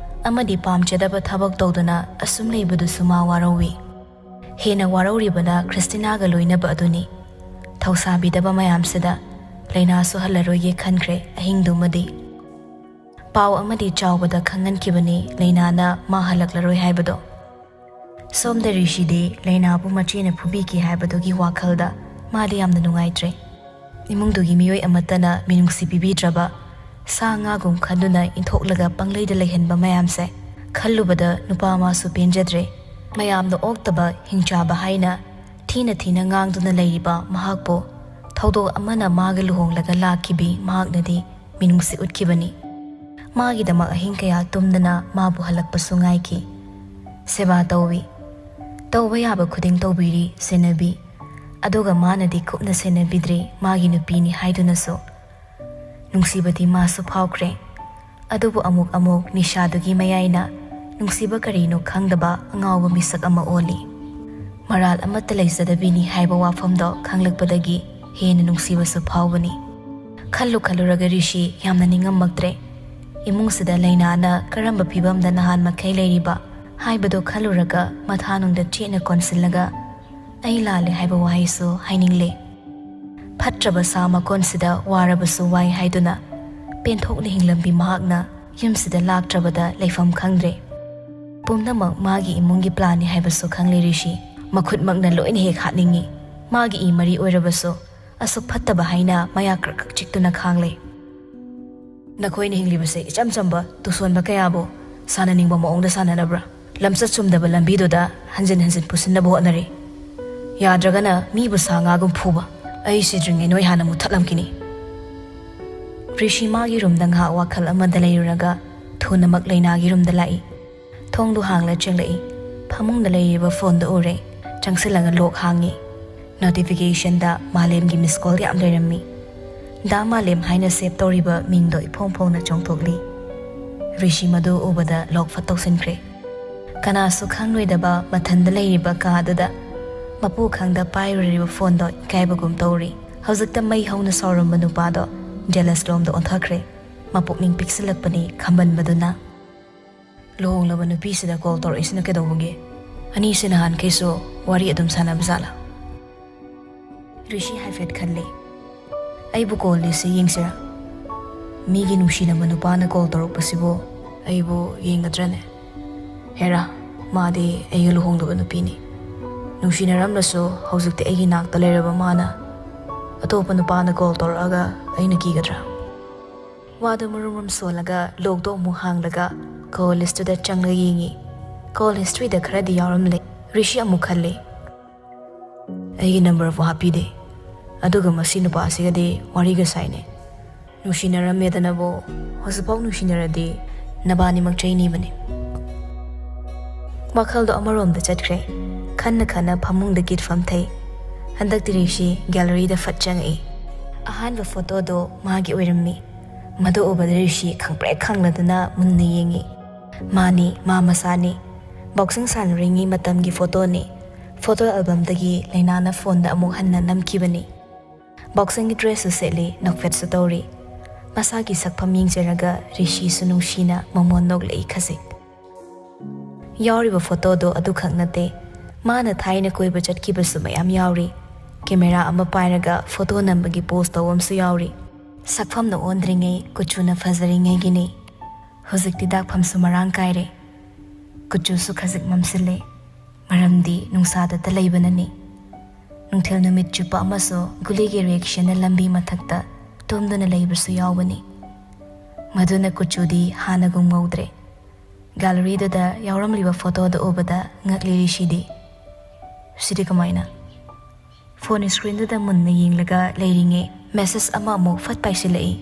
ꯑꯃꯗꯤ ꯄꯥꯝꯖꯗꯕ ꯊꯕꯛ ꯇꯧꯗꯨꯅ ꯑꯁꯨꯝ ꯂꯩꯕꯗꯨꯁꯨ ꯃꯥ ꯋꯥꯔꯧꯏ꯫ ꯍꯦꯟꯅ ꯋꯥꯔꯧꯔꯤꯕꯅ ꯈ꯭ꯔꯤꯁꯇꯤꯅꯥꯒ ꯂꯣꯏꯅꯕ ꯑꯗꯨꯅꯤ꯫ ꯊꯧꯁꯥꯕꯤꯗꯕ ꯃꯌꯥꯝꯁꯤꯗ ꯂꯩꯅꯥꯁꯨ ꯍꯜꯂꯔꯣꯏꯒꯦ ꯈꯟꯈ꯭ꯔꯦ ꯑꯍꯤꯡꯗꯨꯃꯗꯤ꯫ ꯄꯥꯎ ꯑꯃꯗꯤ ꯆꯥꯎꯕꯗ ꯈꯪꯍꯟꯈꯤꯕꯅꯤ ꯂꯩꯅꯥꯅ ꯃꯥ ꯍꯜꯂꯛꯂꯔꯣꯏ ꯍꯥꯏꯕꯗꯣ꯫ ꯁꯣꯝꯗ ꯔꯤꯁꯤꯗꯤ ꯂꯩꯅꯥꯕꯨ ꯃꯆꯦꯅ ꯐꯨꯕꯤꯈꯤ ꯍꯥꯏꯕꯗꯨꯒꯤ ꯋꯥꯈꯜꯗ ꯃꯥꯗꯤ ꯌꯥꯝꯅ ꯅꯨꯡꯉꯥꯏꯇ꯭ꯔꯦ꯫ ꯏꯃꯨꯡꯗꯨꯒꯤ ꯃꯤꯑꯣꯏ ꯑꯃꯠꯇꯅ ꯃꯤꯅꯨꯡꯁꯤ ꯄꯤꯕꯤꯗ꯭ꯔꯕ ꯁꯥ ꯉꯥꯒꯨꯝ ꯈꯟꯗꯨꯅ ꯏꯟꯊꯣꯛꯂꯒ ꯄꯪꯂꯩꯗ ꯂꯩꯍꯟꯕ ꯃꯌꯥꯝꯁꯦ ꯈꯜꯂꯨꯕꯗ ꯅꯨꯄꯥ ꯃꯥꯁꯨ ꯄꯦꯟꯖꯗ꯭ꯔꯦ꯫ ꯃꯌꯥꯝꯅ ꯑꯣꯛꯇꯕ ꯍꯤꯡꯆꯥꯕ ꯍꯥꯏꯅ ꯊꯤꯅ ꯊꯤꯅ ꯉꯥꯡꯗꯨꯅ ꯂꯩꯔꯤꯕ ꯃꯍꯥꯛꯄꯨ ꯊꯧꯗꯣꯛ ꯑꯃꯅ ꯃꯥꯒ ꯂꯨꯍꯣꯡꯂꯒ ꯂꯥꯛꯈꯤꯕꯤ ꯃꯍꯥꯛꯅꯗꯤ ꯃꯤꯅꯨꯡꯁꯤ ꯎꯠꯈꯤꯕꯅꯤ꯫ ꯃꯥꯒꯤꯗꯃꯛ ꯑꯍꯤꯡ ꯀꯌꯥ ꯇꯨꯝꯗꯅ ꯃꯥꯕꯨ ꯍꯜꯂꯛꯄꯁꯨ ꯉꯥꯏꯈꯤ꯫ ꯁꯦꯕꯥ ꯇꯧꯏ꯫ ꯇꯧꯕ ꯌꯥꯕ ꯈꯨꯗꯤꯡ ꯇꯧꯕꯤꯔꯤ, ꯁꯦꯟꯅꯕꯤ꯫ ꯑꯗꯨꯒ ꯃꯥꯅꯗꯤ ꯀꯨꯞꯅ ꯁꯦꯟꯅꯕꯤꯗ꯭ꯔꯤ ꯃꯥꯒꯤ ꯅꯨꯄꯤꯅꯤ ꯍꯥꯏꯗꯨꯅꯁꯨ꯫ ꯅꯨꯡꯁꯤꯕꯗꯤ ꯃꯥꯁꯨ ꯐꯥꯎꯈ꯭ꯔꯦ꯫ ꯑꯗꯨꯕꯨ ꯑꯃꯨꯛ ꯑꯃꯨꯛ ꯅꯤꯁꯥꯗꯨꯒꯤ ꯃꯌꯥꯏꯅ ꯅꯨꯡꯁꯤꯕ ꯀꯔꯤꯅꯣ ꯈꯪꯗꯕ ꯑꯉꯥꯎꯕ ꯃꯤꯁꯛ ꯑꯃ ꯑꯣꯜꯂꯤ꯫ ꯃꯔꯥꯜ ꯑꯃꯠꯇ ꯂꯩꯖꯗꯕꯤꯅꯤ ꯍꯥꯏꯕ ꯋꯥꯐꯝꯗꯣ ꯈꯪꯂꯛꯄꯗꯒꯤ ꯍꯦꯟꯅ ꯅꯨꯡꯁꯤꯕꯁꯨ ꯐꯥꯎꯕꯅꯤ꯫ ꯈꯜꯂꯨ ꯈꯜꯂꯨꯔꯒ ꯔꯤꯁꯤ ꯌꯥꯝꯅ ꯅꯤꯡꯉꯝꯃꯛꯇ꯭ꯔꯦ꯫ ꯏꯃꯨꯡꯁꯤꯗ ꯂꯩꯅꯥꯅ ꯀꯔꯝꯕ ꯐꯤꯕꯝꯗ ꯅꯍꯥꯟ ꯃꯈꯩ ꯂꯩꯔꯤꯕ ꯍꯥꯏꯕꯗꯣ ꯈꯜꯂꯨꯔꯒ ꯃꯊꯥꯅꯨꯡꯗ ꯆꯦꯠꯅ ꯀꯣꯟꯁꯤꯜꯂꯒ ꯑꯩ ꯂꯥꯜꯂꯦ ꯍꯥꯏꯕ ꯋꯥꯍꯩꯁꯨ ꯍꯥꯏꯅꯤꯡꯂꯦ꯫ ꯐꯠꯇ꯭ꯔꯕ ꯁꯥ ꯃꯀꯣꯟꯁꯤꯗ ꯋꯥꯔꯕꯁꯨ ꯋꯥꯏ ꯍꯥꯏꯗꯨꯅ ꯄꯦꯟꯊꯣꯛꯅ ꯍꯤꯡꯂꯝꯕꯤ ꯃꯍꯥꯛꯅ ꯌꯨꯝꯁꯤꯗ ꯂꯥꯛꯇ꯭ꯔꯕꯗ ꯂꯩꯐꯝ ꯈꯪꯗ꯭ꯔꯦ꯫ ꯄꯨꯝꯅꯃꯛ ꯃꯥꯒꯤ ꯏꯃꯨꯡꯒꯤ ꯄ꯭ꯂꯥꯟꯅꯤ ꯍꯥꯏꯕꯁꯨ ꯈꯪꯂꯦ ꯔꯤꯁꯤ꯫ ꯃꯈꯨꯠꯃꯛꯅ ꯂꯣꯏꯅ ꯍꯦꯛ ꯍꯥꯠꯅꯤꯡꯉꯤ꯫ ꯃꯥꯒꯤ ꯏ ꯃꯔꯤ ꯑꯣꯏꯔꯕꯁꯨ ꯑꯁꯨꯛ ꯐꯠꯇꯕ ꯍꯥꯏꯅ ꯃꯌꯥ ꯀ꯭ꯔꯛ ꯀ꯭ꯔꯛ ꯆꯤꯛꯇꯨꯅ ꯈꯥꯡꯂꯦ꯫ ꯅꯈꯣꯏꯅ ꯍꯤꯡꯂꯤꯕꯁꯦ ꯏꯆꯝ ꯆꯝꯕ ꯇꯨꯁꯣꯟꯕ ꯀꯌꯥꯕꯨ ꯁꯥꯟꯅꯅꯤꯡꯕ ꯃꯑꯣꯡꯗ ꯁꯥꯟꯅꯅꯕ꯭ꯔꯥ? ꯂꯝꯆꯠ ꯆꯨꯝꯗꯕ ꯂꯝꯕꯤꯗꯨꯗ ꯍꯟꯖꯤꯟ ꯍꯟꯖꯤꯟ ꯄꯨꯁꯤꯟꯅꯕ ꯍꯣꯠꯅꯔꯤ꯫ ꯌꯥꯗ꯭ꯔꯒꯅ ꯃꯤꯕꯨ ꯁꯥ ꯉꯥꯒꯨꯝ ꯐꯨꯕ꯫ ꯑꯩ ꯁꯤꯗ꯭ꯔꯤꯉꯩ ꯅꯣꯏ ꯍꯥꯟꯅ ꯃꯨꯠꯊꯠꯂꯝꯈꯤꯅꯤ꯫ ꯔꯤꯁꯤ ꯃꯥꯒꯤ ꯔꯨꯝꯗ ꯉꯥꯏꯍꯥꯛ ꯋꯥꯈꯜ ꯑꯃꯗ ꯂꯩꯔꯨꯔꯒ ꯊꯨꯅꯃꯛ ꯂꯩꯅꯥꯒꯤ ꯔꯨꯝꯗ ꯂꯥꯛꯏ꯫ ꯊꯣꯡꯗꯨ ꯍꯥꯡꯂ ꯆꯪꯂꯛꯏ꯫ ꯐꯃꯨꯡꯗ ꯂꯩꯔꯤꯕ ꯐꯣꯟꯗꯨ ꯎꯔꯦ꯫ ꯆꯪꯁꯤꯜꯂꯒ ꯂꯣꯛ ꯍꯥꯡꯉꯤ꯫ ꯅꯣꯇꯤꯐꯤꯀꯦꯁꯟꯗ ꯃꯥꯂꯦꯝꯒꯤ ꯃꯤꯁ ꯀꯣꯜ ꯌꯥꯝ ꯂꯩꯔꯝꯃꯤ꯫ ꯗꯥ ꯃꯥꯂꯦꯝ ꯍꯥꯏꯅ ꯁꯦꯞ ꯇꯧꯔꯤꯕ ꯃꯤꯡꯗꯣ ꯏꯐꯣꯡ ꯐꯣꯡꯅ ꯆꯣꯡꯊꯣꯛꯂꯤ꯫ ꯔꯤꯁꯤ ꯃꯗꯨ ꯎꯕꯗ ꯂꯣꯛ ꯐꯠ ꯇꯧꯁꯤꯟꯈ꯭ꯔꯦ꯫ ꯀꯅꯥꯁꯨ ꯈꯪꯂꯣꯏꯗꯕ ꯃꯊꯟꯗ ꯂꯩꯔꯤꯕ ꯀꯥꯗꯨꯗ ꯃꯄꯨ ꯈꯪꯗ ꯄꯥꯏꯔꯨꯔꯤꯕ ꯐꯣꯟꯗꯣ ꯏꯀꯥꯏꯕꯒꯨꯝ ꯇꯧꯔꯤ꯫ ꯍꯧꯖꯤꯛꯇ ꯃꯩ ꯍꯧꯅ ꯁꯥꯎꯔꯝꯕ ꯅꯨꯄꯥꯗꯣ ꯖꯦꯂꯁ ꯂꯣꯝꯗ ꯑꯣꯟꯊꯈ꯭ꯔꯦ꯫ ꯃꯄꯨꯛꯅꯤꯡ ꯄꯤꯛꯁꯤꯜꯂꯛꯄꯅꯤ ꯈꯝꯕꯟꯕꯗꯨꯅ꯫ ꯂꯨꯍꯣꯡꯂꯕ ꯅꯨꯄꯤꯁꯤꯗ ꯀꯣꯜ ꯇꯧꯔꯛꯏꯁꯤꯅ ꯀꯩꯗꯧꯕꯒꯤ? ꯑꯅꯤꯁꯤ ꯅꯍꯥꯟꯈꯩꯁꯨ ꯋꯥꯔꯤ ꯑꯗꯨꯝ ꯁꯥꯟꯅꯕ ꯖꯥꯠꯂꯥ? ꯔꯤꯁꯤ ꯍꯥꯏꯐꯦꯠ ꯈꯜꯂꯤ꯫ ꯑꯩꯕꯨ ꯀꯣꯜ ꯂꯤꯁꯁꯤ ꯌꯦꯡꯁꯤꯔꯥ? ꯃꯤꯒꯤ ꯅꯨꯡꯁꯤꯅꯕ ꯅꯨꯄꯥꯅ ꯀꯣꯜ ꯇꯧꯔꯛꯄꯁꯤꯕꯨ ꯑꯩꯕꯨ ꯌꯦꯡꯒꯗ꯭ꯔꯅꯦ? ꯍꯦꯔꯥ, ꯃꯥꯗꯤ ꯑꯩꯒ ꯂꯨꯍꯣꯡꯗꯕ ꯅꯨꯄꯤꯅꯤ꯫ ꯅꯨꯡꯁꯤꯅꯔꯝꯂꯁꯨ ꯍꯧꯖꯤꯛꯇꯤ ꯑꯩꯒꯤ ꯅꯥꯛꯇ ꯂꯩꯔꯕ ꯃꯥꯅ ꯑꯇꯣꯞꯄ ꯅꯨꯄꯥꯅ ꯀꯣꯜ ꯇꯧꯔꯛꯑꯒ ꯑꯩꯅ ꯀꯤꯒꯗ꯭ꯔꯥ? ꯋꯥꯗꯨ ꯃꯔꯨꯝ ꯃꯔꯨꯝ ꯁꯣꯜꯂꯒ ꯂꯣꯛꯇꯣ ꯑꯃꯨꯛ ꯍꯥꯡꯂꯒ ꯀꯣꯜ ꯂꯤꯁꯇꯨꯗ ꯆꯪꯂꯒ ꯌꯦꯡꯉꯤ꯫ ꯀꯣꯜ ꯍꯤꯁꯇ꯭ꯔꯤꯗ ꯈꯔꯗꯤ ꯌꯥꯎꯔꯝꯂꯦ꯫ ꯔꯤꯁꯤ ꯑꯃꯨꯛ ꯈꯜꯂꯤ, "ꯑꯩꯒꯤ ꯅꯝꯕꯔꯕꯨ ꯍꯥꯞꯄꯤꯗꯦ, ꯑꯗꯨꯒ ꯃꯁꯤ ꯅꯨꯄꯥꯁꯤꯒꯗꯤ ꯋꯥꯔꯤꯒ ꯁꯥꯏꯅꯦ꯫ ꯅꯨꯡꯁꯤꯅꯔꯝꯃꯦꯗꯅꯕꯨ, ꯍꯧꯖꯤꯛꯐꯥꯎ ꯅꯨꯡꯁꯤꯅꯔꯗꯤ ꯅꯕꯥꯅꯤꯃꯛ ꯆꯩꯅꯤꯕꯅꯤ"꯫ ꯋꯥꯈꯜꯗꯣ ꯑꯃꯔꯣꯝꯗ ꯆꯠꯈ꯭ꯔꯦ꯫ ꯈꯟꯅ ꯈꯟꯅ ꯐꯃꯨꯡꯗ ꯒꯤꯠ ꯐꯝꯊꯩ꯫ ꯍꯟꯗꯛꯇꯤ ꯔꯤꯁꯤ ꯒꯦꯂꯔꯤꯗ ꯐꯠ ꯆꯪꯉꯛꯏ꯫ ꯑꯍꯥꯟꯕ ꯐꯣꯇꯣꯗꯣ ꯃꯥꯒꯤ ꯑꯣꯏꯔꯝꯃꯤ꯫ ꯃꯗꯨ ꯎꯕꯗ ꯔꯤꯁꯤ ꯈꯪꯄ꯭ꯔꯦꯛ ꯈꯪꯂꯗꯨꯅ ꯃꯨꯟꯅ ꯌꯦꯡꯉꯤ꯫ ꯃꯥꯅꯤ, ꯃꯥ ꯃꯁꯥꯅꯤ꯫ ꯕꯣꯛꯁꯤꯡ ꯁꯥꯟꯅꯔꯤꯉꯩ ꯃꯇꯝꯒꯤ ꯐꯣꯇꯣꯅꯤ꯫ ꯐꯣꯇꯣ ꯑꯦꯜꯕꯝꯗꯒꯤ ꯂꯩꯅꯥꯅ ꯐꯣꯟꯗ ꯑꯃꯨꯛ ꯍꯟꯅ ꯅꯝꯈꯤꯕꯅꯤ꯫ ꯕꯣꯛꯁꯤꯡꯒꯤ ꯗ꯭ꯔꯦꯁꯁꯨ ꯁꯦꯠꯂꯤ, ꯅꯣꯛꯐꯦꯠꯁꯨ ꯇꯧꯔꯤ꯫ ꯃꯁꯥꯒꯤ ꯁꯛꯐꯝ ꯌꯦꯡꯖꯔꯒ ꯔꯤꯁꯤꯁꯨ ꯅꯨꯡꯁꯤꯅ ꯃꯃꯣꯟ ꯅꯣꯛꯂꯛꯏ ꯈꯖꯤꯛ꯫ ꯌꯥꯎꯔꯤꯕ ꯐꯣꯇꯣꯗꯣ ꯑꯗꯨꯈꯛ ꯅꯠꯇꯦ꯫ ꯃꯥꯅ ꯊꯥꯏꯅ ꯀꯣꯏꯕ ꯆꯠꯈꯤꯕꯁꯨ ꯃꯌꯥꯝ ꯌꯥꯎꯔꯤ꯫ ꯀꯦꯃꯦꯔꯥ ꯑꯃ ꯄꯥꯏꯔꯒ ꯐꯣꯇꯣ ꯅꯝꯕꯒꯤ ꯄꯣꯁ ꯇꯧꯕ ꯑꯃꯁꯨ ꯌꯥꯎꯔꯤ꯫ ꯁꯛꯐꯝꯅ ꯑꯣꯟꯗ꯭ꯔꯤꯉꯩ ꯀꯨꯆꯨꯅ ꯐꯖꯔꯤꯉꯩꯒꯤꯅꯤ꯫ ꯍꯧꯖꯤꯛꯇꯤ ꯗꯥꯛꯐꯝꯁꯨ ꯃꯔꯥꯡ ꯀꯥꯏꯔꯦ꯫ ꯀꯨꯆꯨꯁꯨ ꯈꯖꯤꯛ ꯃꯝꯁꯤꯜꯂꯦ꯫ ꯃꯔꯝꯗꯤ ꯅꯨꯡꯁꯥꯗꯇ ꯂꯩꯕꯅꯅꯤ꯫ ꯅꯨꯡꯊꯤꯜ ꯅꯨꯃꯤꯠ ꯆꯨꯞꯄ ꯑꯃꯁꯨ ꯒꯨꯂꯤꯒꯤ ꯔꯤꯌꯦꯛꯁꯟꯅ ꯂꯝꯕꯤ ꯃꯊꯛꯇ ꯇꯨꯝꯗꯨꯅ ꯂꯩꯕꯁꯨ ꯌꯥꯎꯕꯅꯤ꯫ ꯃꯗꯨꯅ ꯀꯨꯆꯨꯗꯤ ꯍꯥꯟꯅꯒꯨꯝ ꯉꯧꯗ꯭ꯔꯦ꯫ ꯒꯦꯂꯔꯤꯗꯨꯗ ꯌꯥꯎꯔꯝꯂꯤꯕ ꯐꯣꯇꯣꯗꯨ ꯎꯕꯗ ꯉꯛꯂꯤ ꯔꯤꯁꯤꯗꯤ꯫ "ꯁꯤꯗꯤ ꯀꯃꯥꯏꯅ?" ꯐꯣꯟ ꯁ꯭ꯀ꯭ꯔꯤꯟꯗꯨꯗ ꯃꯨꯟꯅ ꯌꯦꯡꯂꯒ ꯂꯩꯔꯤꯉꯩ ꯃꯦꯁꯦꯖ ꯑꯃ ꯑꯃꯨꯛ ꯐꯠ ꯄꯥꯏꯁꯤꯜꯂꯛꯏ꯫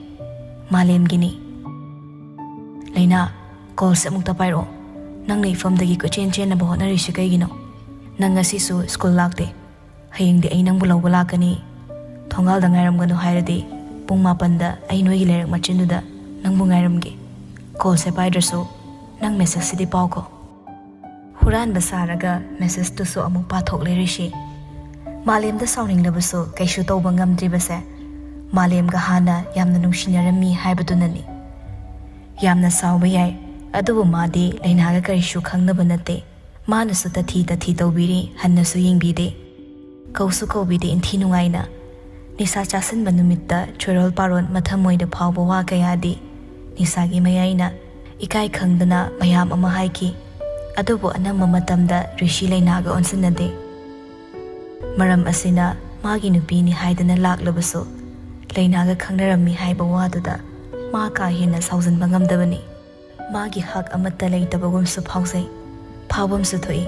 ꯃꯥꯂꯦꯝꯒꯤꯅꯤ꯫ "ꯂꯩꯅꯥ, ꯀꯣꯜꯁꯦ ꯑꯃꯨꯛꯇ ꯄꯥꯏꯔꯛꯑꯣ꯫ ꯅꯪꯅ ꯏꯐꯝꯗꯒꯤ ꯀꯣꯏꯆꯦꯟ ꯆꯦꯟꯅꯕ ꯍꯣꯠꯅꯔꯤꯁꯤ ꯀꯩꯒꯤꯅꯣ? ꯅꯪ ꯉꯁꯤꯁꯨ ꯁ꯭ꯀꯨꯜ ꯂꯥꯛꯇꯦ꯫ ꯍꯌꯦꯡꯗꯤ ꯑꯩ ꯅꯪꯕꯨ ꯂꯧꯕ ꯂꯥꯛꯀꯅꯤ꯫ ꯊꯣꯡꯒꯥꯜꯗ ꯉꯥꯏꯔꯝꯒꯅꯨ ꯍꯥꯏꯔꯗꯤ ꯄꯨꯡ ꯃꯥꯄꯟꯗ ꯑꯩ ꯅꯣꯏꯒꯤ ꯂꯩꯔꯛ ꯃꯆꯤꯟꯗꯨꯗ ꯅꯪꯕꯨ ꯉꯥꯏꯔꯝꯒꯦ꯫ ꯀꯣꯜꯁꯦ ꯄꯥꯏꯗ꯭ꯔꯁꯨ ꯅꯪ ꯃꯦꯁꯦꯖꯁꯤꯗꯤ ꯄꯥꯎꯀꯣ"꯫ ꯍꯨꯔꯥꯟꯕ ꯁꯥꯔꯒ ꯃꯦꯁꯦꯖꯇꯨꯁꯨ ꯑꯃꯨꯛ ꯄꯥꯊꯣꯛꯂꯦ ꯔꯤꯁꯤ꯫ ꯃꯥꯂꯦꯝꯗ ꯁꯥꯎꯅꯤꯡꯂꯕꯁꯨ ꯀꯩꯁꯨ ꯇꯧꯕ ꯉꯝꯗ꯭ꯔꯤꯕꯁꯦ ꯃꯥꯂꯦꯝꯒ ꯍꯥꯟꯅ ꯌꯥꯝꯅ ꯅꯨꯡꯁꯤꯅꯔꯝꯃꯤ ꯍꯥꯏꯕꯗꯨꯅꯅꯤ꯫ ꯌꯥꯝꯅ ꯁꯥꯎꯕ ꯌꯥꯏ, ꯑꯗꯨꯕꯨ ꯃꯥꯗꯤ ꯂꯩꯅꯥꯒ ꯀꯔꯤꯁꯨ ꯈꯪꯅꯕ ꯅꯠꯇꯦ꯫ ꯃꯥꯅꯁꯨ ꯇꯊꯤ ꯇꯊꯤ ꯇꯧꯕꯤꯔꯤ, ꯍꯟꯅꯁꯨ ꯌꯦꯡꯕꯤꯗꯦ꯫ ꯀꯧꯁꯨ ꯀꯧꯕꯤꯗꯦ ꯏꯟꯊꯤ ꯅꯨꯡꯉꯥꯏꯅ꯫ ꯅꯤꯁꯥ ꯆꯥꯁꯤꯟꯕ ꯅꯨꯃꯤꯠꯇ ꯆꯣꯏꯔꯣꯜ ꯄꯥꯔꯣꯜ ꯃꯊꯃꯣꯏꯗ ꯐꯥꯎꯕ ꯋꯥ ꯀꯌꯥꯗꯤ ꯅꯤꯁꯥꯒꯤ ꯃꯌꯥꯏꯅ ꯏꯀꯥꯏ ꯈꯪꯗꯅ ꯃꯌꯥꯝ ꯑꯃ ꯍꯥꯏꯈꯤ꯫ ꯑꯗꯨꯕꯨ ꯑꯅꯝꯕ ꯃꯇꯝꯗ ꯔꯤꯁꯤ ꯂꯩꯅꯥꯒ ꯑꯣꯟꯁꯤꯟꯅꯗꯦ꯫ ꯃꯔꯝ ꯑꯁꯤꯅ ꯃꯥꯒꯤ ꯅꯨꯄꯤꯅꯤ ꯍꯥꯏꯗꯅ ꯂꯥꯛꯂꯕꯁꯨ, ꯂꯩꯅꯥꯒ ꯈꯪꯅꯔꯝꯃꯤ ꯍꯥꯏꯕ ꯋꯥꯗꯨꯗ ꯃꯥ ꯀꯥ ꯍꯦꯟꯅ ꯁꯥꯎꯖꯤꯟꯕ ꯉꯝꯗꯕꯅꯤ꯫ ꯃꯥꯒꯤ ꯍꯛ ꯑꯃꯠꯇ ꯂꯩꯇꯕꯒꯨꯝꯁꯨ ꯐꯥꯎꯖꯩ꯫ ꯐꯥꯎꯕꯝꯁꯨ ꯊꯣꯛꯏ꯫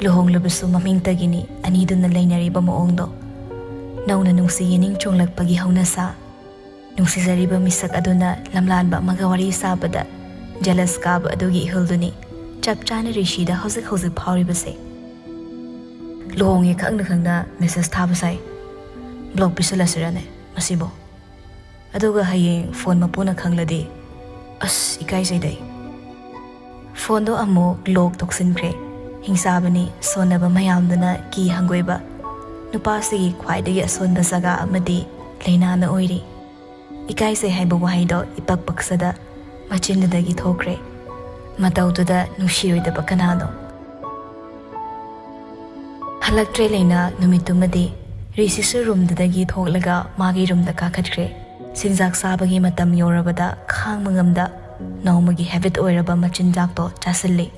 ꯂꯨꯍꯣꯡꯂꯕꯁꯨ ꯃꯃꯤꯡꯇꯒꯤꯅꯤ ꯑꯅꯤꯗꯨꯅ ꯂꯩꯅꯔꯤꯕ ꯃꯑꯣꯡꯗꯣ꯫ ꯅꯧꯅ ꯅꯨꯡꯁꯤ ꯌꯦꯅꯤꯡ ꯆꯣꯡꯂꯛꯄꯒꯤ ꯍꯧꯅꯁꯥ꯫ ꯅꯨꯡꯁꯤꯖꯔꯤꯕ ꯃꯤꯁꯛ ꯑꯗꯨꯅ ꯂꯝꯂꯥꯟꯕ ꯑꯃꯒ ꯋꯥꯔꯤ ꯁꯥꯕꯗ ꯖꯦꯂꯁ ꯀꯥꯕ ꯑꯗꯨꯒꯤ ꯏꯍꯨꯜꯗꯨꯅꯤ ꯆꯞ ꯆꯥꯅ ꯔꯤꯁꯤꯗ ꯍꯧꯖꯤꯛ ꯍꯧꯖꯤꯛ ꯐꯥꯎꯔꯤꯕꯁꯦ꯫ ꯂꯨꯍꯣꯡꯉꯦ ꯈꯪꯅ ꯈꯪꯅ ꯃꯦꯁꯦꯖ ꯊꯥꯕ ꯁꯥꯏ꯫ ꯕ꯭ꯂꯣꯛ ꯄꯤꯁꯜꯂꯁꯤꯔꯅꯦ ꯃꯁꯤꯕꯣ? ꯑꯗꯨꯒ ꯍꯌꯦꯡ ꯐꯣꯟ ꯃꯄꯨꯅ ꯈꯪꯂꯗꯤ, ꯑꯁ, ꯏꯀꯥꯏꯖꯩꯗ ꯑꯩ꯫ ꯐꯣꯟꯗꯣ ꯑꯃꯨꯛ ꯂꯣꯛ ꯇꯧꯁꯤꯟꯈ꯭ꯔꯦ꯫ ꯍꯤꯡꯆꯥꯕꯅꯤ ꯁꯣꯟꯅꯕ ꯃꯌꯥꯝꯗꯨꯅ ꯀꯤ ꯍꯪꯒꯣꯏꯕ꯫ ꯅꯨꯄꯥꯁꯤꯒꯤ ꯈ꯭ꯋꯥꯏꯗꯒꯤ ꯑꯁꯣꯟꯕ ꯖꯒꯥ ꯑꯃꯗꯤ ꯂꯩꯅꯥꯅ ꯑꯣꯏꯔꯤ꯫ ꯏꯀꯥꯏꯖꯩ ꯍꯥꯏꯕ ꯋꯥꯍꯩꯗꯣ ꯏꯄꯛ ꯄꯛꯁꯗ ꯃꯆꯤꯟꯗꯨꯗꯒꯤ ꯊꯣꯛꯈ꯭ꯔꯦ꯫ ꯃꯇꯧꯗꯨꯗ ꯅꯨꯡꯁꯤꯔꯣꯏꯗꯕ ꯀꯅꯥꯅꯣ? ꯍꯜꯂꯛꯇ꯭ꯔꯦ ꯂꯩꯅꯥ ꯅꯨꯃꯤꯠꯇꯨꯃꯗꯤ꯫ ꯔꯤꯁꯤꯁꯨ ꯔꯨꯝꯗꯨꯗꯒꯤ ꯊꯣꯛꯂꯒ ꯃꯥꯒꯤ ꯔꯨꯝꯗ ꯀꯥꯈꯠꯈ꯭ꯔꯦ꯫ ꯆꯤꯟꯖꯥꯛ ꯆꯥꯕꯒꯤ ꯃꯇꯝ ꯌꯧꯔꯕꯗ ꯈꯥꯡꯕ ꯉꯝꯗ ꯅꯣꯡꯃꯒꯤ ꯍꯦꯕꯤꯠ ꯑꯣꯏꯔꯕ ꯃꯆꯤꯟꯖꯥꯛꯇꯣ ꯆꯥꯁꯤꯜꯂꯤ꯫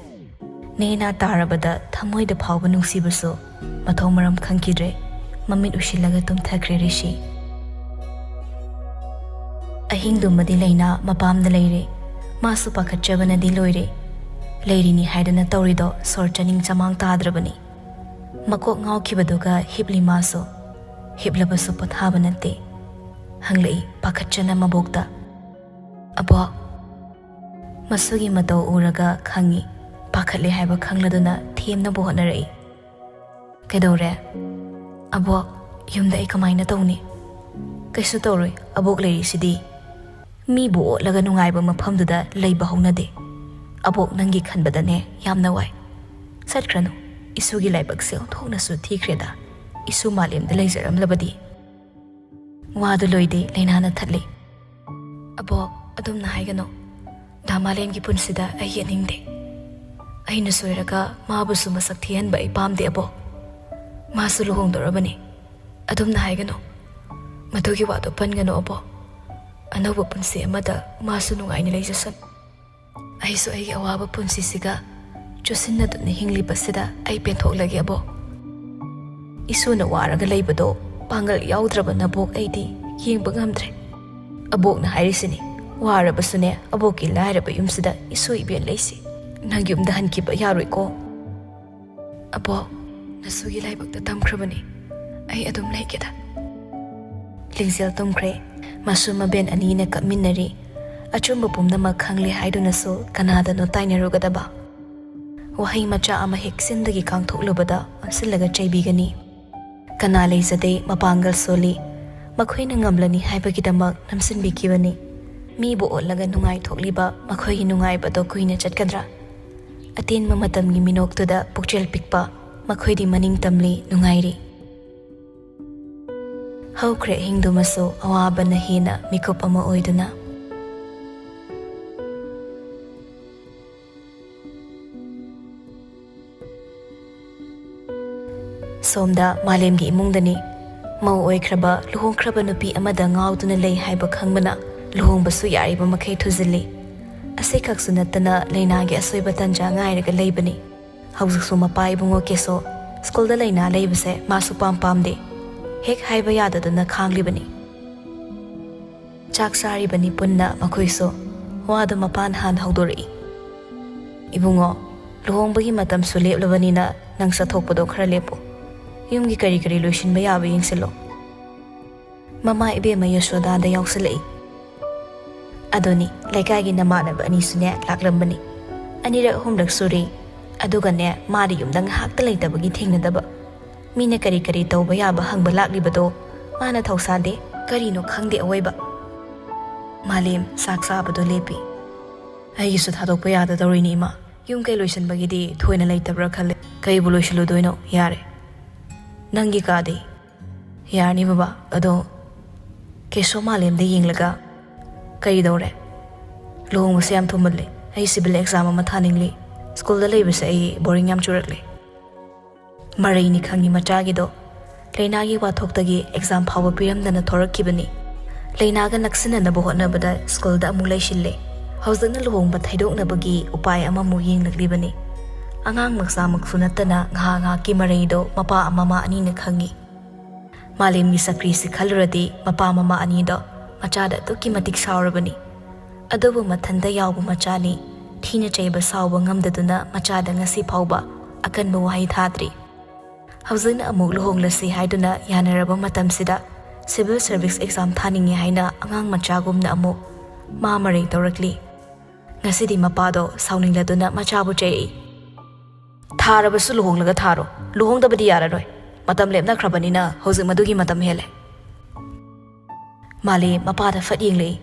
ꯅꯦꯅꯥ ꯇꯥꯔꯕꯗ ꯊꯃꯣꯏꯗ ꯐꯥꯎꯕ ꯅꯨꯡꯁꯤꯕꯁꯨ ꯃꯊꯣꯡ ꯃꯔꯝ ꯈꯪꯈꯤꯗ꯭ꯔꯦ꯫ ꯃꯃꯤꯠ ꯎꯏꯁꯤꯜꯂꯒ ꯇꯨꯝꯊꯈ꯭ꯔꯦ ꯔꯤꯁꯤ꯫ ꯑꯍꯤꯡꯗꯨꯃꯗꯤ ꯂꯩꯅꯥ ꯃꯄꯥꯝꯗ ꯂꯩꯔꯦ꯫ ꯃꯥꯁꯨ ꯄꯥꯈꯠꯆꯕꯅꯗꯤ ꯂꯣꯏꯔꯦ꯫ ꯂꯩꯔꯤꯅꯤ ꯍꯥꯏꯗꯅ ꯇꯧꯔꯤꯗꯣ ꯁꯣꯔ ꯆꯥꯅꯤꯡ ꯆꯃꯥꯡ ꯇꯥꯗ꯭ꯔꯕꯅꯤ꯫ ꯃꯀꯣꯛ ꯉꯥꯎꯈꯤꯕꯗꯨꯒ ꯍꯤꯞꯂꯤ ꯃꯥꯁꯨ꯫ ꯍꯤꯞꯂꯕꯁꯨ ꯄꯣꯊꯥꯕ ꯅꯠꯇꯦ꯫ ꯍꯪꯂꯛꯏ ꯄꯥꯈꯠꯆꯅ ꯃꯕꯣꯛꯇ, "ꯑꯕꯣꯛ?" ꯃꯁꯨꯒꯤ ꯃꯇꯧ ꯎꯔꯒ ꯈꯪꯉꯤ꯫ ꯄꯥꯈꯠꯂꯦ ꯍꯥꯏꯕ ꯈꯪꯂꯗꯨꯅ ꯊꯦꯝꯅꯕ ꯍꯣꯠꯅꯔꯛꯏ꯫ "ꯀꯩꯗꯧꯔꯦ?" "ꯑꯕꯣꯛ, ꯌꯨꯝꯗ ꯑꯩ ꯀꯃꯥꯏꯅ ꯇꯧꯅꯤ?" "ꯀꯩꯁꯨ ꯇꯧꯔꯣꯏ, ꯑꯕꯣꯛ ꯂꯩꯔꯤꯁꯤꯗꯤ꯫ ꯃꯤꯕꯨ ꯑꯣꯠꯂꯒ ꯅꯨꯡꯉꯥꯏꯕ ꯃꯐꯝꯗꯨꯗ ꯂꯩꯕ ꯍꯧꯅꯗꯦ꯫ ꯑꯕꯣꯛ ꯅꯪꯒꯤ ꯈꯟꯕꯗꯅꯦ ꯌꯥꯝꯅ ꯋꯥꯏ꯫ ꯆꯠꯈ꯭ꯔꯅꯨ, ꯏꯁꯨꯒꯤ ꯂꯥꯏꯕꯛꯁꯦ ꯑꯣꯟꯊꯣꯛꯅꯁꯨ ꯊꯤꯈ꯭ꯔꯦꯗ꯫ ꯏꯁꯨ ꯃꯥꯂꯦꯝꯗ ꯂꯩꯖꯔꯝꯂꯕꯗꯤ꯫" ꯋꯥꯗꯨ ꯂꯣꯏꯗꯦ, ꯂꯩꯅꯥꯅ ꯊꯠꯂꯤ꯫ "ꯑꯕꯣꯛ, ꯑꯗꯨꯝꯅ ꯍꯥꯏꯒꯅꯨ꯫ ꯗꯥ ꯃꯥꯂꯦꯝꯒꯤ ꯄꯨꯟꯁꯤꯗ ꯑꯩ ꯌꯦꯠꯅꯤꯡꯗꯦ꯫ ꯑꯩꯅ ꯁꯣꯏꯔꯒ ꯃꯥꯕꯨꯁꯨ ꯃꯁꯛ ꯊꯤꯍꯟꯕ ꯑꯩ ꯄꯥꯝꯗꯦ, ꯑꯕꯣꯛ꯫ ꯃꯥꯁꯨ ꯂꯨꯍꯣꯡꯗꯣꯔꯕꯅꯤ꯫ ꯑꯗꯨꯝꯅ ꯍꯥꯏꯒꯅꯨ꯫ ꯃꯗꯨꯒꯤ ꯋꯥꯗꯣ ꯄꯟꯒꯅꯨ ꯑꯕꯣꯛ꯫ ꯑꯅꯧꯕ ꯄꯨꯟꯁꯤ ꯑꯃꯗ ꯃꯥꯁꯨ ꯅꯨꯡꯉꯥꯏꯅ ꯂꯩꯖꯁꯅꯨ꯫ ꯑꯩꯁꯨ ꯑꯩꯒꯤ ꯑꯋꯥꯕ ꯄꯨꯟꯁꯤꯁꯤꯒ ꯆꯨꯁꯤꯟꯅꯗꯨꯅ ꯍꯤꯡꯂꯤꯕꯁꯤꯗ ꯑꯩ ꯄꯦꯟꯊꯣꯛꯂꯒꯦ ꯑꯕꯣꯛ꯫ ꯏꯁꯨꯅ ꯋꯥꯔꯒ ꯂꯩꯕꯗꯣ ꯄꯥꯡꯒꯜ ꯌꯥꯎꯗ꯭ꯔꯕ ꯅꯕꯣꯛ ꯑꯩꯗꯤ ꯌꯦꯡꯕ ꯉꯝꯗ꯭ꯔꯦ꯫ ꯑꯕꯣꯛꯅ ꯍꯥꯏꯔꯤꯁꯤꯅꯤ, ꯋꯥꯔꯕꯁꯨꯅꯦ ꯑꯕꯣꯛꯀꯤ ꯂꯥꯏꯔꯕ ꯌꯨꯝꯁꯤꯗ ꯏꯁꯨ ꯏꯕꯦꯟ ꯂꯩꯁꯤ꯫ ꯅꯪ ꯌꯨꯝꯗ ꯍꯟꯈꯤꯕ ꯌꯥꯔꯣꯏꯀꯣ꯫ ꯑꯕꯣꯛ, ꯅꯁꯨꯒꯤ ꯂꯥꯏꯕꯛꯇ ꯇꯝꯈ꯭ꯔꯕꯅꯤ꯫ ꯑꯩ ꯑꯗꯨꯝ ꯂꯩꯒꯦꯗ꯫ ꯂꯤꯡꯖꯦꯜ ꯇꯨꯝꯈ꯭ꯔꯦ꯫ ꯃꯁꯨ ꯃꯕꯦꯟ ꯑꯅꯤꯅ ꯀꯞꯃꯤꯟꯅꯔꯤ꯫ ꯑꯆꯨꯝꯕ ꯄꯨꯝꯅꯃꯛ ꯈꯪꯂꯦ ꯍꯥꯏꯗꯨꯅꯁꯨ ꯀꯅꯥꯗꯅꯣ ꯇꯥꯏꯅꯔꯨꯒꯗꯕ? ꯋꯥꯍꯩ ꯃꯆꯥ ꯑꯃ ꯍꯦꯛ ꯆꯤꯟꯗꯒꯤ ꯀꯥꯡꯊꯣꯛꯂꯨꯕꯗ ꯑꯣꯟꯁꯤꯜꯂꯒ ꯆꯩꯕꯤꯒꯅꯤ꯫ ꯀꯅꯥ ꯂꯩꯖꯗꯦ ꯃꯄꯥꯡꯒꯜ ꯁꯣꯜꯂꯤ꯫ ꯃꯈꯣꯏꯅ ꯉꯝꯂꯅꯤ ꯍꯥꯏꯕꯒꯤꯗꯃꯛ ꯅꯝꯁꯤꯟꯕꯤꯈꯤꯕꯅꯤ꯫ ꯃꯤꯕꯨ ꯑꯣꯠꯂꯒ ꯅꯨꯡꯉꯥꯏꯊꯣꯛꯂꯤꯕ ꯃꯈꯣꯏꯒꯤ ꯅꯨꯡꯉꯥꯏꯕꯗꯣ ꯀꯨꯏꯅ ꯆꯠꯀꯗ꯭ꯔꯥ? ꯑꯇꯦꯟꯕ ꯃꯇꯝꯒꯤ ꯃꯤꯅꯣꯛꯇꯨꯗ ꯄꯨꯛꯆꯦꯜ ꯄꯤꯛꯄ ꯃꯈꯣꯏꯗꯤ ꯃꯅꯤꯡ ꯇꯝꯂꯤ, ꯅꯨꯡꯉꯥꯏꯔꯤ꯫ ꯍꯧꯈ꯭ꯔꯦ ꯑꯍꯤꯡꯗꯨꯃꯁꯨ ꯑꯋꯥꯕꯅ ꯍꯦꯟꯅ ꯃꯤꯀꯨꯞ ꯑꯃ ꯑꯣꯏꯗꯨꯅ꯫ ꯁꯣꯝꯗ ꯃꯥꯂꯦꯝꯒꯤ ꯏꯃꯨꯡꯗꯅꯤ꯫ ꯃꯧ ꯑꯣꯏꯈ꯭ꯔꯕ, ꯂꯨꯍꯣꯡꯈ꯭ꯔꯕ ꯅꯨꯄꯤ ꯑꯃꯗ ꯉꯥꯎꯗꯨꯅ ꯂꯩ ꯍꯥꯏꯕ ꯈꯪꯕꯅ ꯂꯨꯍꯣꯡꯕꯁꯨ ꯌꯥꯔꯤꯕ ꯃꯈꯩ ꯊꯨꯖꯤꯜꯂꯤ꯫ ꯑꯁꯤꯈꯛꯁꯨ ꯅꯠꯇꯅ ꯂꯩꯅꯥꯒꯤ ꯑꯁꯣꯏꯕ ꯇꯟꯖꯥ ꯉꯥꯏꯔꯒ ꯂꯩꯕꯅꯤ꯫ ꯍꯧꯖꯤꯛꯁꯨ ꯃꯄꯥ ꯏꯕꯨꯡꯉꯣ ꯀꯦꯁꯣ ꯁ꯭ꯀꯨꯜꯗ ꯂꯩꯅꯥ ꯂꯩꯕꯁꯦ ꯃꯥꯁꯨ ꯄꯥꯝ ꯄꯥꯝꯗꯦ꯫ ꯍꯦꯛ ꯍꯥꯏꯕ ꯌꯥꯗꯗꯅ ꯈꯥꯡꯂꯤꯕꯅꯤ꯫ ꯆꯥꯛ ꯆꯥꯔꯤꯕꯅꯤ ꯄꯨꯟꯅ ꯃꯈꯣꯏꯁꯨ꯫ ꯋꯥꯗꯨ ꯃꯄꯥꯟ ꯍꯥꯟ ꯍꯧꯗꯣꯔꯛꯏ꯫ "ꯏꯕꯨꯡꯉꯣ, ꯂꯨꯍꯣꯡꯕꯒꯤ ꯃꯇꯝꯁꯨ ꯂꯦꯞꯂꯕꯅꯤꯅ ꯅꯪ ꯆꯠꯊꯣꯛꯄꯗꯣ ꯈꯔ ꯂꯦꯞꯄꯨ꯫ ꯌꯨꯝꯒꯤ ꯀꯔꯤ ꯀꯔꯤ ꯂꯣꯏꯁꯤꯟꯕ ꯌꯥꯕ ꯌꯦꯡꯁꯤꯜꯂꯣ꯫" ꯃꯃꯥ ꯏꯕꯦꯝꯃ ꯌꯁꯣꯗꯥꯗ ꯌꯥꯎꯁꯤꯜꯂꯛꯏ꯫ "ꯑꯗꯨꯅꯤ, ꯂꯩꯀꯥꯏꯒꯤ ꯅꯃꯥꯟꯅꯕ ꯑꯅꯤꯁꯨꯅꯦ ꯂꯥꯛꯂꯝꯕꯅꯤ꯫ ꯑꯅꯤꯔꯛ ꯑꯍꯨꯝꯂꯛ ꯁꯨꯔꯦ꯫ ꯑꯗꯨꯒꯅꯦ, ꯃꯥꯗꯤ ꯌꯨꯝꯗ ꯉꯥꯏꯍꯥꯛꯇ ꯂꯩꯇꯕꯒꯤ ꯊꯦꯡꯅꯗꯕ꯫ ꯃꯤꯅ ꯀꯔꯤ ꯀꯔꯤ ꯇꯧꯕ ꯌꯥꯕ ꯍꯪꯕ ꯂꯥꯛꯂꯤꯕꯗꯣ ꯃꯥꯅ ꯊꯧꯁꯥꯗꯦ꯫ ꯀꯔꯤꯅꯣ ꯈꯪꯗꯦ ꯑꯋꯣꯏꯕ꯫" ꯃꯥꯂꯦꯝ ꯆꯥꯛ ꯆꯥꯕꯗꯣ ꯂꯦꯞꯄꯤ꯫ "ꯑꯩꯒꯤꯁꯨ ꯊꯥꯗꯣꯛꯄ ꯌꯥꯗꯗꯧꯔꯤꯅꯤ ꯏꯃꯥ꯫ ꯌꯨꯝ ꯀꯩ ꯂꯣꯏꯁꯤꯟꯕꯒꯤꯗꯤ ꯊꯣꯏꯅ ꯂꯩꯇꯕ꯭ꯔꯥ ꯈꯜꯂꯦ꯫ ꯀꯩꯕꯨ ꯂꯣꯏꯁꯤꯜꯂꯨꯗꯣꯏꯅꯣ? ꯌꯥꯔꯦ꯫ ꯅꯪꯒꯤ ꯀꯥꯗꯤ?" "ꯌꯥꯔꯅꯤ ꯕꯕꯥ꯫ ꯑꯗꯣ," ꯀꯦꯁꯣ ꯃꯥꯂꯦꯝꯗ ꯌꯦꯡꯂꯒ, "ꯀꯔꯤꯗꯧꯔꯦ? ꯂꯨꯍꯣꯡꯕꯁꯦ ꯌꯥꯝ ꯊꯨꯃꯜꯂꯦ꯫ ꯑꯩ ꯁꯤꯚꯤꯜ ꯑꯦꯛꯖꯥꯝ ꯑꯃ ꯊꯥꯅꯤꯡꯂꯤ꯫ ꯁ꯭ꯀꯨꯜꯗ ꯂꯩꯕꯁꯦ ꯑꯩ ꯕꯣꯔꯤꯡ ꯌꯥꯝ ꯆꯨꯔꯛꯂꯦ꯫" ꯃꯔꯩꯅꯤ ꯈꯪꯉꯤ ꯃꯆꯥꯒꯤꯗꯣ꯫ ꯂꯥꯏꯅꯥꯒꯤ ꯋꯥꯊꯣꯛꯇꯒꯤ ꯑꯦꯛꯖꯥꯝ ꯐꯥꯎꯕ ꯄꯤꯔꯝꯗꯅ ꯊꯣꯔꯛꯈꯤꯕꯅꯤ꯫ ꯂꯥꯏꯅꯥꯒ ꯅꯛꯁꯤꯟꯅꯅꯕ ꯍꯣꯠꯅꯕꯗ ꯁ꯭ꯀꯨꯜꯗ ꯑꯃꯨꯛ ꯂꯩꯁꯤꯜꯂꯦ꯫ ꯍꯧꯖꯤꯛꯅ ꯂꯨꯍꯣꯡꯕ ꯊꯩꯗꯣꯛꯅꯕꯒꯤ ꯎꯄꯥꯏ ꯑꯃꯃꯨꯛ ꯌꯦꯡꯂꯛꯂꯤꯕꯅꯤ꯫ ꯑꯉꯥꯡ ꯃꯆꯥꯃꯛꯁꯨ ꯅꯠꯇꯅ ꯉꯥꯏꯍꯥꯛ ꯉꯥꯏꯍꯥꯛꯀꯤ ꯃꯔꯩꯗꯣ ꯃꯄꯥ ꯃꯃꯥ ꯑꯅꯤꯅ ꯈꯪꯏ꯫ ꯃꯥꯂꯦꯝꯒꯤ ꯆꯀ꯭ꯔꯤꯁꯤ ꯈꯜꯂꯨꯔꯗꯤ ꯃꯄꯥ ꯃꯃꯥ ꯑꯅꯤꯗꯣ ꯃꯆꯥꯗ ꯑꯗꯨꯛꯀꯤ ꯃꯇꯤꯛ ꯁꯥꯎꯔꯕꯅꯤ꯫ ꯑꯗꯨꯕꯨ ꯃꯊꯟꯇ ꯌꯥꯎꯕ ꯃꯆꯥꯅꯤ꯫ ꯊꯤꯅ ꯆꯩꯕ ꯁꯥꯎꯕ ꯉꯝꯗꯗꯨꯅ ꯃꯆꯥꯗ ꯉꯁꯤ ꯐꯥꯎꯕ ꯑꯀꯟꯕ ꯋꯥꯍꯩ ꯊꯥꯗ꯭ꯔꯤ꯫ ꯍꯧꯖꯤꯛꯅ ꯑꯃꯨꯛ ꯂꯨꯍꯣꯡꯂꯁꯤ ꯍꯥꯏꯗꯨꯅ ꯌꯥꯅꯔꯕ ꯃꯇꯝꯁꯤꯗ ꯁꯤꯚꯤꯜ ꯁꯔꯚꯤꯁ ꯑꯦꯛꯖꯥꯝ ꯊꯥꯅꯤꯡꯉꯤ ꯍꯥꯏꯅ ꯑꯉꯥꯡ ꯃꯆꯥꯒꯨꯝꯅ ꯑꯃꯨꯛ ꯃꯥ ꯃꯔꯩ ꯇꯧꯔꯛꯂꯤ꯫ ꯉꯁꯤꯗꯤ ꯃꯄꯥꯗꯣ ꯁꯥꯎꯅꯤꯡꯂꯗꯨꯅ ꯃꯆꯥꯕꯨ ꯆꯩꯔꯛꯏ꯫ "ꯊꯥꯔꯕꯁꯨ ꯂꯨꯍꯣꯡꯂꯒ ꯊꯥꯔꯣ, ꯂꯨꯍꯣꯡꯗꯕꯗꯤ ꯌꯥꯔꯔꯣꯏ꯫ ꯃꯇꯝ ꯂꯦꯞꯅꯈ꯭ꯔꯕꯅꯤꯅ ꯍꯧꯖꯤꯛ ꯃꯗꯨꯒꯤ ꯃꯇꯝ ꯍꯦꯜꯂꯦ꯫" ꯃꯥꯂꯦꯝ ꯃꯄꯥꯗ ꯐꯠ ꯌꯦꯡꯂꯛꯏ꯫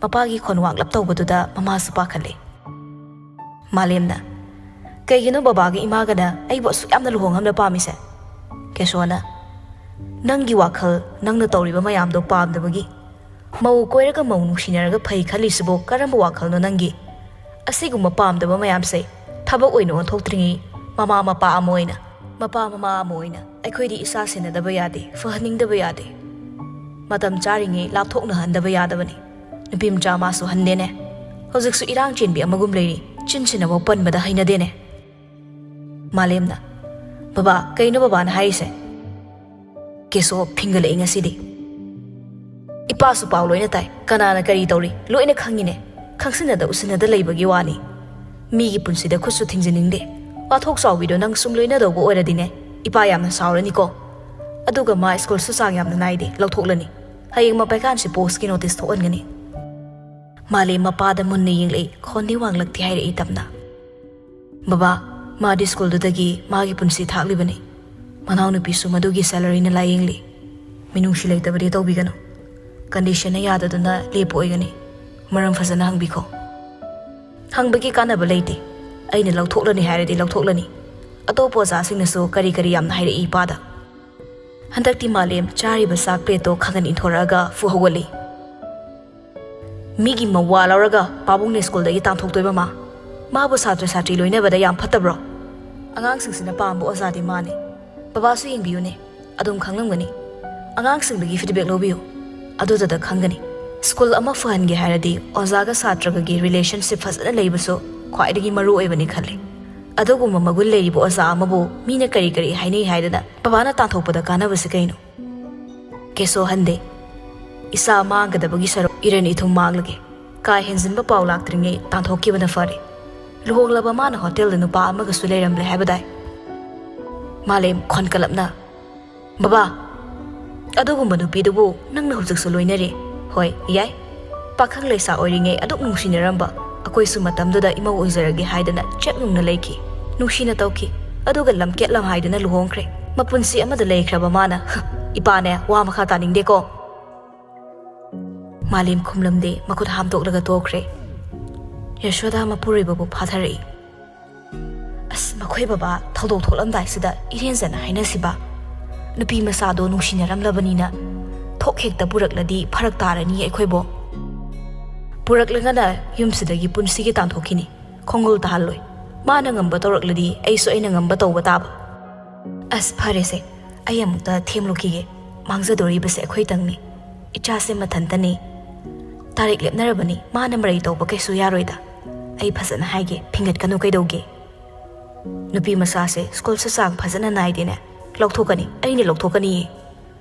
ꯃꯄꯥꯒꯤ ꯈꯣꯟꯋꯥꯛꯂꯞ ꯇꯧꯕꯗꯨꯗ ꯃꯃꯥꯁꯨ ꯄꯥꯈꯠꯂꯦ꯫ ꯃꯥꯂꯦꯝꯅ, "ꯀꯩꯒꯤꯅꯣ ꯕꯕꯥꯒ ꯏꯃꯥꯒꯅ ꯑꯩꯕꯨ ꯑꯁꯨꯛ ꯌꯥꯝꯅ ꯂꯨꯍꯣꯡꯍꯟꯕ ꯄꯥꯝꯃꯤꯁꯦ?" ꯀꯦꯁꯣꯅ, "ꯅꯪꯒꯤ ꯋꯥꯈꯜ, ꯅꯪꯅ ꯇꯧꯔꯤꯕ ꯃꯌꯥꯝꯗꯣ ꯄꯥꯝꯗꯕꯒꯤ꯫ ꯃꯧ ꯀꯣꯏꯔꯒ ꯃꯧ ꯅꯨꯡꯁꯤꯅꯔꯒ ꯐꯩ ꯈꯜꯂꯤꯁꯤꯕꯨ ꯀꯔꯝꯕ ꯋꯥꯈꯜꯅꯣ ꯅꯪꯒꯤ? ꯑꯁꯤꯒꯨꯝꯕ ꯄꯥꯝꯗꯕ ꯃꯌꯥꯝꯁꯦ ꯊꯕꯛ ꯑꯣꯏꯅ ꯑꯣꯟꯊꯣꯛꯇ꯭ꯔꯤꯉꯩ ꯃꯃꯥ ꯃꯄꯥ ꯑꯃ ꯑꯣꯏꯅ, ꯃꯄꯥ ꯃꯃꯥ ꯑꯃ ꯑꯣꯏꯅ ꯑꯩꯈꯣꯏꯗꯤ ꯏꯆꯥ ꯁꯦꯟꯅꯗꯕ ꯌꯥꯗꯦ, ꯐꯍꯟꯅꯤꯡꯗꯕ ꯌꯥꯗꯦ꯫ ꯃꯇꯝ ꯆꯥꯔꯤꯉꯩ ꯂꯥꯞꯊꯣꯛꯅꯍꯟꯗꯕ ꯌꯥꯗꯕꯅꯤ꯫ ꯅꯨꯄꯤ ꯃꯆꯥ ꯃꯥꯁꯨ ꯍꯟꯗꯦꯅꯦ꯫ ꯍꯧꯖꯤꯛꯁꯨ ꯏꯔꯥꯡ ꯆꯦꯟꯕꯤ ꯑꯃꯒꯨꯝ ꯂꯩꯔꯤ, ꯆꯤꯟꯁꯤꯅꯐꯥꯎ ꯄꯟꯕꯗ ꯍꯩꯅꯗꯦꯅꯦ꯫" ꯃꯥꯂꯦꯝꯅ, "ꯕꯕꯥ, ꯀꯩꯅꯣ ꯕꯕꯥꯅ ꯍꯥꯏꯔꯤꯁꯦ?" ꯀꯦꯁꯣ ꯐꯤꯡꯒꯠꯂꯛꯏ ꯉꯁꯤꯗꯤ꯫ "ꯏꯄꯥꯁꯨ ꯄꯥꯎ ꯂꯣꯏꯅ ꯇꯥꯏ, ꯀꯅꯥꯅ ꯀꯔꯤ ꯇꯧꯔꯤ ꯂꯣꯏꯅ ꯈꯪꯉꯤꯅꯦ꯫ ꯈꯪꯁꯤꯟꯅꯗ ꯎꯁꯤꯟꯅꯗ ꯂꯩꯕꯒꯤ ꯋꯥꯅꯤ꯫ ꯃꯤꯒꯤ ꯄꯨꯟꯁꯤꯗ ꯈꯨꯠꯁꯨ ꯊꯤꯡꯖꯤꯟꯅꯤꯡꯗꯦ꯫ ꯋꯥꯊꯣꯛ ꯆꯥꯎꯕꯤꯗꯣ ꯅꯪ ꯁꯨꯝ ꯂꯣꯏꯅꯗꯧꯕ ꯑꯣꯏꯔꯗꯤꯅꯦ, ꯏꯄꯥ ꯌꯥꯝꯅ ꯁꯥꯎꯔꯅꯤꯀꯣ꯫ ꯑꯗꯨꯒ ꯃꯥ ꯁ꯭ꯀꯨꯜꯁꯨ ꯆꯥꯡ ꯌꯥꯝꯅ ꯅꯥꯏꯗꯦ, ꯂꯧꯊꯣꯛꯂꯅꯤ꯫ ꯍꯌꯦꯡꯃꯛ ꯚꯦꯀꯥꯟꯁꯤ ꯄꯣꯁꯀꯤ ꯅꯣꯇꯤꯁ ꯊꯣꯛꯍꯟꯒꯅꯤ꯫" ꯃꯥꯂꯦꯝ ꯃꯄꯥꯗ ꯃꯨꯟꯅ ꯌꯦꯡꯂꯛꯏ, ꯈꯣꯟꯗꯤ ꯋꯥꯡꯂꯛꯇꯦ ꯍꯥꯏꯔꯛꯏ ꯇꯞꯅ꯫ "ꯕꯕꯥ, ꯃꯥꯗꯤ ꯁ꯭ꯀꯨꯜꯗꯨꯗꯒꯤ ꯃꯥꯒꯤ ꯄꯨꯟꯁꯤ ꯊꯥꯛꯂꯤꯕꯅꯤ꯫ ꯃꯅꯥꯎꯅꯨꯄꯤꯁꯨ ꯃꯗꯨꯒꯤ ꯁꯦꯂꯔꯤꯅ ꯂꯥꯌꯦꯡꯂꯤ꯫ ꯃꯤꯅꯨꯡꯁꯤ ꯂꯩꯇꯕꯗꯤ ꯇꯧꯕꯤꯒꯅꯨ꯫ ꯀꯟꯗꯤꯁꯟꯅ ꯌꯥꯗꯗꯨꯅ ꯂꯦꯞꯄ ꯑꯣꯏꯒꯅꯤ꯫ ꯃꯔꯝ ꯐꯖꯅ ꯍꯪꯕꯤꯈꯣ꯫" "ꯍꯪꯕꯒꯤ ꯀꯥꯟꯅꯕ ꯂꯩꯇꯦ꯫ ꯑꯩꯅ ꯂꯧꯊꯣꯛꯂꯅꯤ ꯍꯥꯏꯔꯗꯤ ꯂꯧꯊꯣꯛꯂꯅꯤ꯫ ꯑꯇꯣꯞꯄ ꯑꯣꯖꯥꯁꯤꯡꯅꯁꯨ ꯀꯔꯤ ꯀꯔꯤ ꯌꯥꯝꯅ ꯍꯥꯏꯔꯛꯏ ꯏꯄꯥꯗ꯫" ꯍꯟꯗꯛꯇꯤ ꯃꯥꯂꯦꯝ ꯆꯥꯔꯤꯕ ꯆꯥꯛ ꯄ꯭ꯂꯦꯠꯇꯣ ꯈꯪꯍꯟ ꯏꯟꯊꯣꯔꯛꯑꯒ ꯐꯨ ꯍꯧꯒꯠꯂꯤ꯫ "ꯃꯤꯒꯤ ꯃꯋꯥ ꯂꯧꯔꯒ ꯄꯥꯕꯨꯡꯅ ꯁ꯭ꯀꯨꯜꯗꯒꯤ ꯇꯥꯟꯊꯣꯛꯇꯣꯏꯕ ꯃꯥ? ꯃꯥꯕꯨ ꯁꯥꯇ꯭ꯔ ꯁꯥꯇ꯭ꯔꯤ ꯂꯣꯏꯅꯕꯗ ꯌꯥꯝ ꯐꯠꯇꯕ꯭ꯔꯣ? ꯑꯉꯥꯡꯁꯤꯡꯁꯤꯅ ꯄꯥꯝꯕ ꯑꯣꯖꯥꯗꯤ ꯃꯥꯅꯤ꯫ ꯕꯕꯥꯁꯨ ꯌꯦꯡꯕꯤꯌꯨꯅꯦ꯫ ꯑꯗꯨꯝ ꯈꯪꯂꯝꯒꯅꯤ꯫ ꯑꯉꯥꯡꯁꯤꯡꯗꯒꯤ ꯐꯤꯗꯕꯦꯛ ꯂꯧꯕꯤꯌꯨ, ꯑꯗꯨꯗꯨꯗ ꯈꯪꯒꯅꯤ꯫ ꯁ꯭ꯀꯨꯜ ꯑꯃ ꯐꯍꯟꯒꯦ ꯍꯥꯏꯔꯗꯤ ꯑꯣꯖꯥꯒ ꯁꯥꯇ꯭ꯔꯒꯒꯤ ꯔꯤꯂꯦꯁꯟꯁꯤꯞ ꯐꯖꯅ ꯂꯩꯕꯁꯨ ꯈ꯭ꯋꯥꯏꯗꯒꯤ ꯃꯔꯨ ꯑꯣꯏꯕꯅꯤ ꯈꯜꯂꯤ꯫ ꯑꯗꯨꯒꯨꯝꯕ ꯃꯒꯨꯟ ꯂꯩꯔꯤꯕ ꯑꯣꯖꯥ ꯑꯃꯕꯨ ꯃꯤꯅ ꯀꯔꯤ ꯀꯔꯤ ꯍꯥꯏꯅꯩ ꯍꯥꯏꯗꯅ ꯕꯕꯥꯅ ꯇꯥꯟꯊꯣꯛꯄꯗ ꯀꯥꯟꯅꯕꯁꯤ ꯀꯩꯅꯣ? ꯀꯦꯁꯣ ꯍꯟꯗꯦ꯫ ꯏꯁꯥ ꯃꯥꯡꯒꯗꯕꯒꯤ ꯁꯔꯨꯛ ꯏꯔꯟ ꯏꯊꯨꯝ ꯃꯥꯡꯂꯒꯦ꯫ ꯀꯥ ꯍꯦꯟꯖꯤꯟꯕ ꯄꯥꯎ ꯂꯥꯛꯇ꯭ꯔꯤꯉꯩ ꯇꯥꯟꯊꯣꯛꯈꯤꯕꯅ ꯐꯔꯦ꯫ ꯂꯨꯍꯣꯡꯂꯕ ꯃꯥꯅ ꯍꯣꯇꯦꯜꯗ ꯅꯨꯄꯥ ꯑꯃꯒꯁꯨ ꯂꯩꯔꯝꯂꯦ ꯍꯥꯏꯕꯗꯥꯏ? ꯃꯥꯂꯦꯝ ꯈꯣꯟꯀꯂꯞꯅ, "ꯕꯕꯥ, ꯑꯗꯨꯒꯨꯝꯕ ꯅꯨꯄꯤꯗꯨꯕꯨ ꯅꯪꯅ ꯍꯧꯖꯤꯛꯁꯨ ꯂꯣꯏꯅꯔꯤ꯫ ꯍꯣꯏ, ꯌꯥꯏ꯫ ꯄꯥꯈꯪ ꯂꯩꯁꯥ ꯑꯣꯏꯔꯤꯉꯩ ꯑꯗꯨꯛ ꯅꯨꯡꯁꯤꯅꯔꯝꯕ ꯑꯩꯈꯣꯏꯁꯨ ꯃꯇꯝꯗꯨꯗ ꯏꯃꯧ ꯑꯣꯏꯖꯔꯒꯦ ꯍꯥꯏꯗꯅ ꯆꯦꯛ ꯅꯨꯡꯅ ꯂꯩꯈꯤ꯫ ꯅꯨꯡꯁꯤꯅ ꯇꯧꯈꯤ꯫ ꯑꯗꯨꯒ ꯂꯝꯀꯦꯠ ꯂꯝꯍꯥꯏꯗꯅ ꯂꯨꯍꯣꯡꯈ꯭ꯔꯦ꯫ ꯃꯄꯨꯟꯁꯤ ꯑꯃꯗ ꯂꯩꯈ꯭ꯔꯕ ꯃꯥꯅ, ꯍ, ꯏꯄꯥꯅꯦ, ꯋꯥ ꯃꯈꯥ ꯇꯥꯅꯤꯡꯗꯦꯀꯣ꯫" ꯃꯥꯂꯦꯝ ꯈꯨꯝꯂꯝꯗꯦ, ꯃꯈꯨꯠ ꯍꯥꯝꯗꯣꯛꯂꯒ ꯇꯣꯛꯈ꯭ꯔꯦ꯫ ꯌꯁꯣꯗꯥ ꯃꯄꯨꯔꯣꯏꯕꯕꯨ ꯐꯥꯊꯔꯛꯏ꯫ "ꯑꯁ, ꯃꯈꯣꯏ ꯕꯕꯥ ꯊꯧꯗꯣꯛ ꯊꯣꯛꯂꯝꯗꯥꯏꯁꯤꯗ ꯏꯔꯦꯟꯖꯅ ꯍꯥꯏꯅꯁꯤꯕ꯫ ꯅꯨꯄꯤ ꯃꯆꯥꯗꯣ ꯅꯨꯡꯁꯤꯅꯔꯝꯂꯕꯅꯤꯅ ꯊꯣꯛ ꯍꯦꯛꯇ ꯄꯨꯔꯛꯂꯗꯤ ꯐꯔꯛ ꯇꯥꯔꯅꯤ ꯑꯩꯈꯣꯏꯕꯣ꯫ ꯄꯨꯔꯛꯂꯒꯅ ꯌꯨꯝꯁꯤꯗꯒꯤ ꯄꯨꯟꯁꯤꯒꯤ ꯇꯥꯟꯊꯣꯛꯈꯤꯅꯤ꯫ ꯈꯣꯡꯒꯨꯜ ꯇꯥꯍꯜꯂꯣꯏ꯫ ꯃꯥꯅ ꯉꯝꯕ ꯇꯧꯔꯛꯂꯗꯤ ꯑꯩꯁꯨ ꯑꯩꯅ ꯉꯝꯕ ꯇꯧꯕ ꯇꯥꯕ꯫" "ꯑꯁ, ꯐꯔꯦꯁꯦ, ꯑꯩ ꯑꯃꯨꯛꯇ ꯊꯦꯝꯂꯨꯈꯤꯒꯦ꯫ ꯃꯥꯡꯖꯗꯣꯔꯤꯕꯁꯦ ꯑꯩꯈꯣꯏꯇꯪꯅꯤ꯫ ꯏꯆꯥꯁꯦ ꯃꯊꯟꯇꯅꯤ꯫ ꯇꯥꯔꯤꯛ ꯂꯦꯞꯅꯔꯕꯅꯤ, ꯃꯥꯅ ꯃꯔꯩ ꯇꯧꯕ ꯀꯩꯁꯨ ꯌꯥꯔꯣꯏꯗ꯫ ꯑꯩ ꯐꯖꯅ ꯍꯥꯏꯒꯦ, ꯐꯤꯡꯒꯠꯀꯅꯨ ꯀꯩꯗꯧꯒꯦ꯫ ꯅꯨꯄꯤ ꯃꯆꯥꯁꯦ ꯁ꯭ꯀꯨꯜꯁꯨ ꯆꯥꯡ ꯐꯖꯅ ꯅꯥꯏꯗꯦꯅꯦ꯫ ꯂꯧꯊꯣꯛꯀꯅꯤ, ꯑꯩꯅ ꯂꯧꯊꯣꯛꯀꯅꯤꯌꯦ꯫"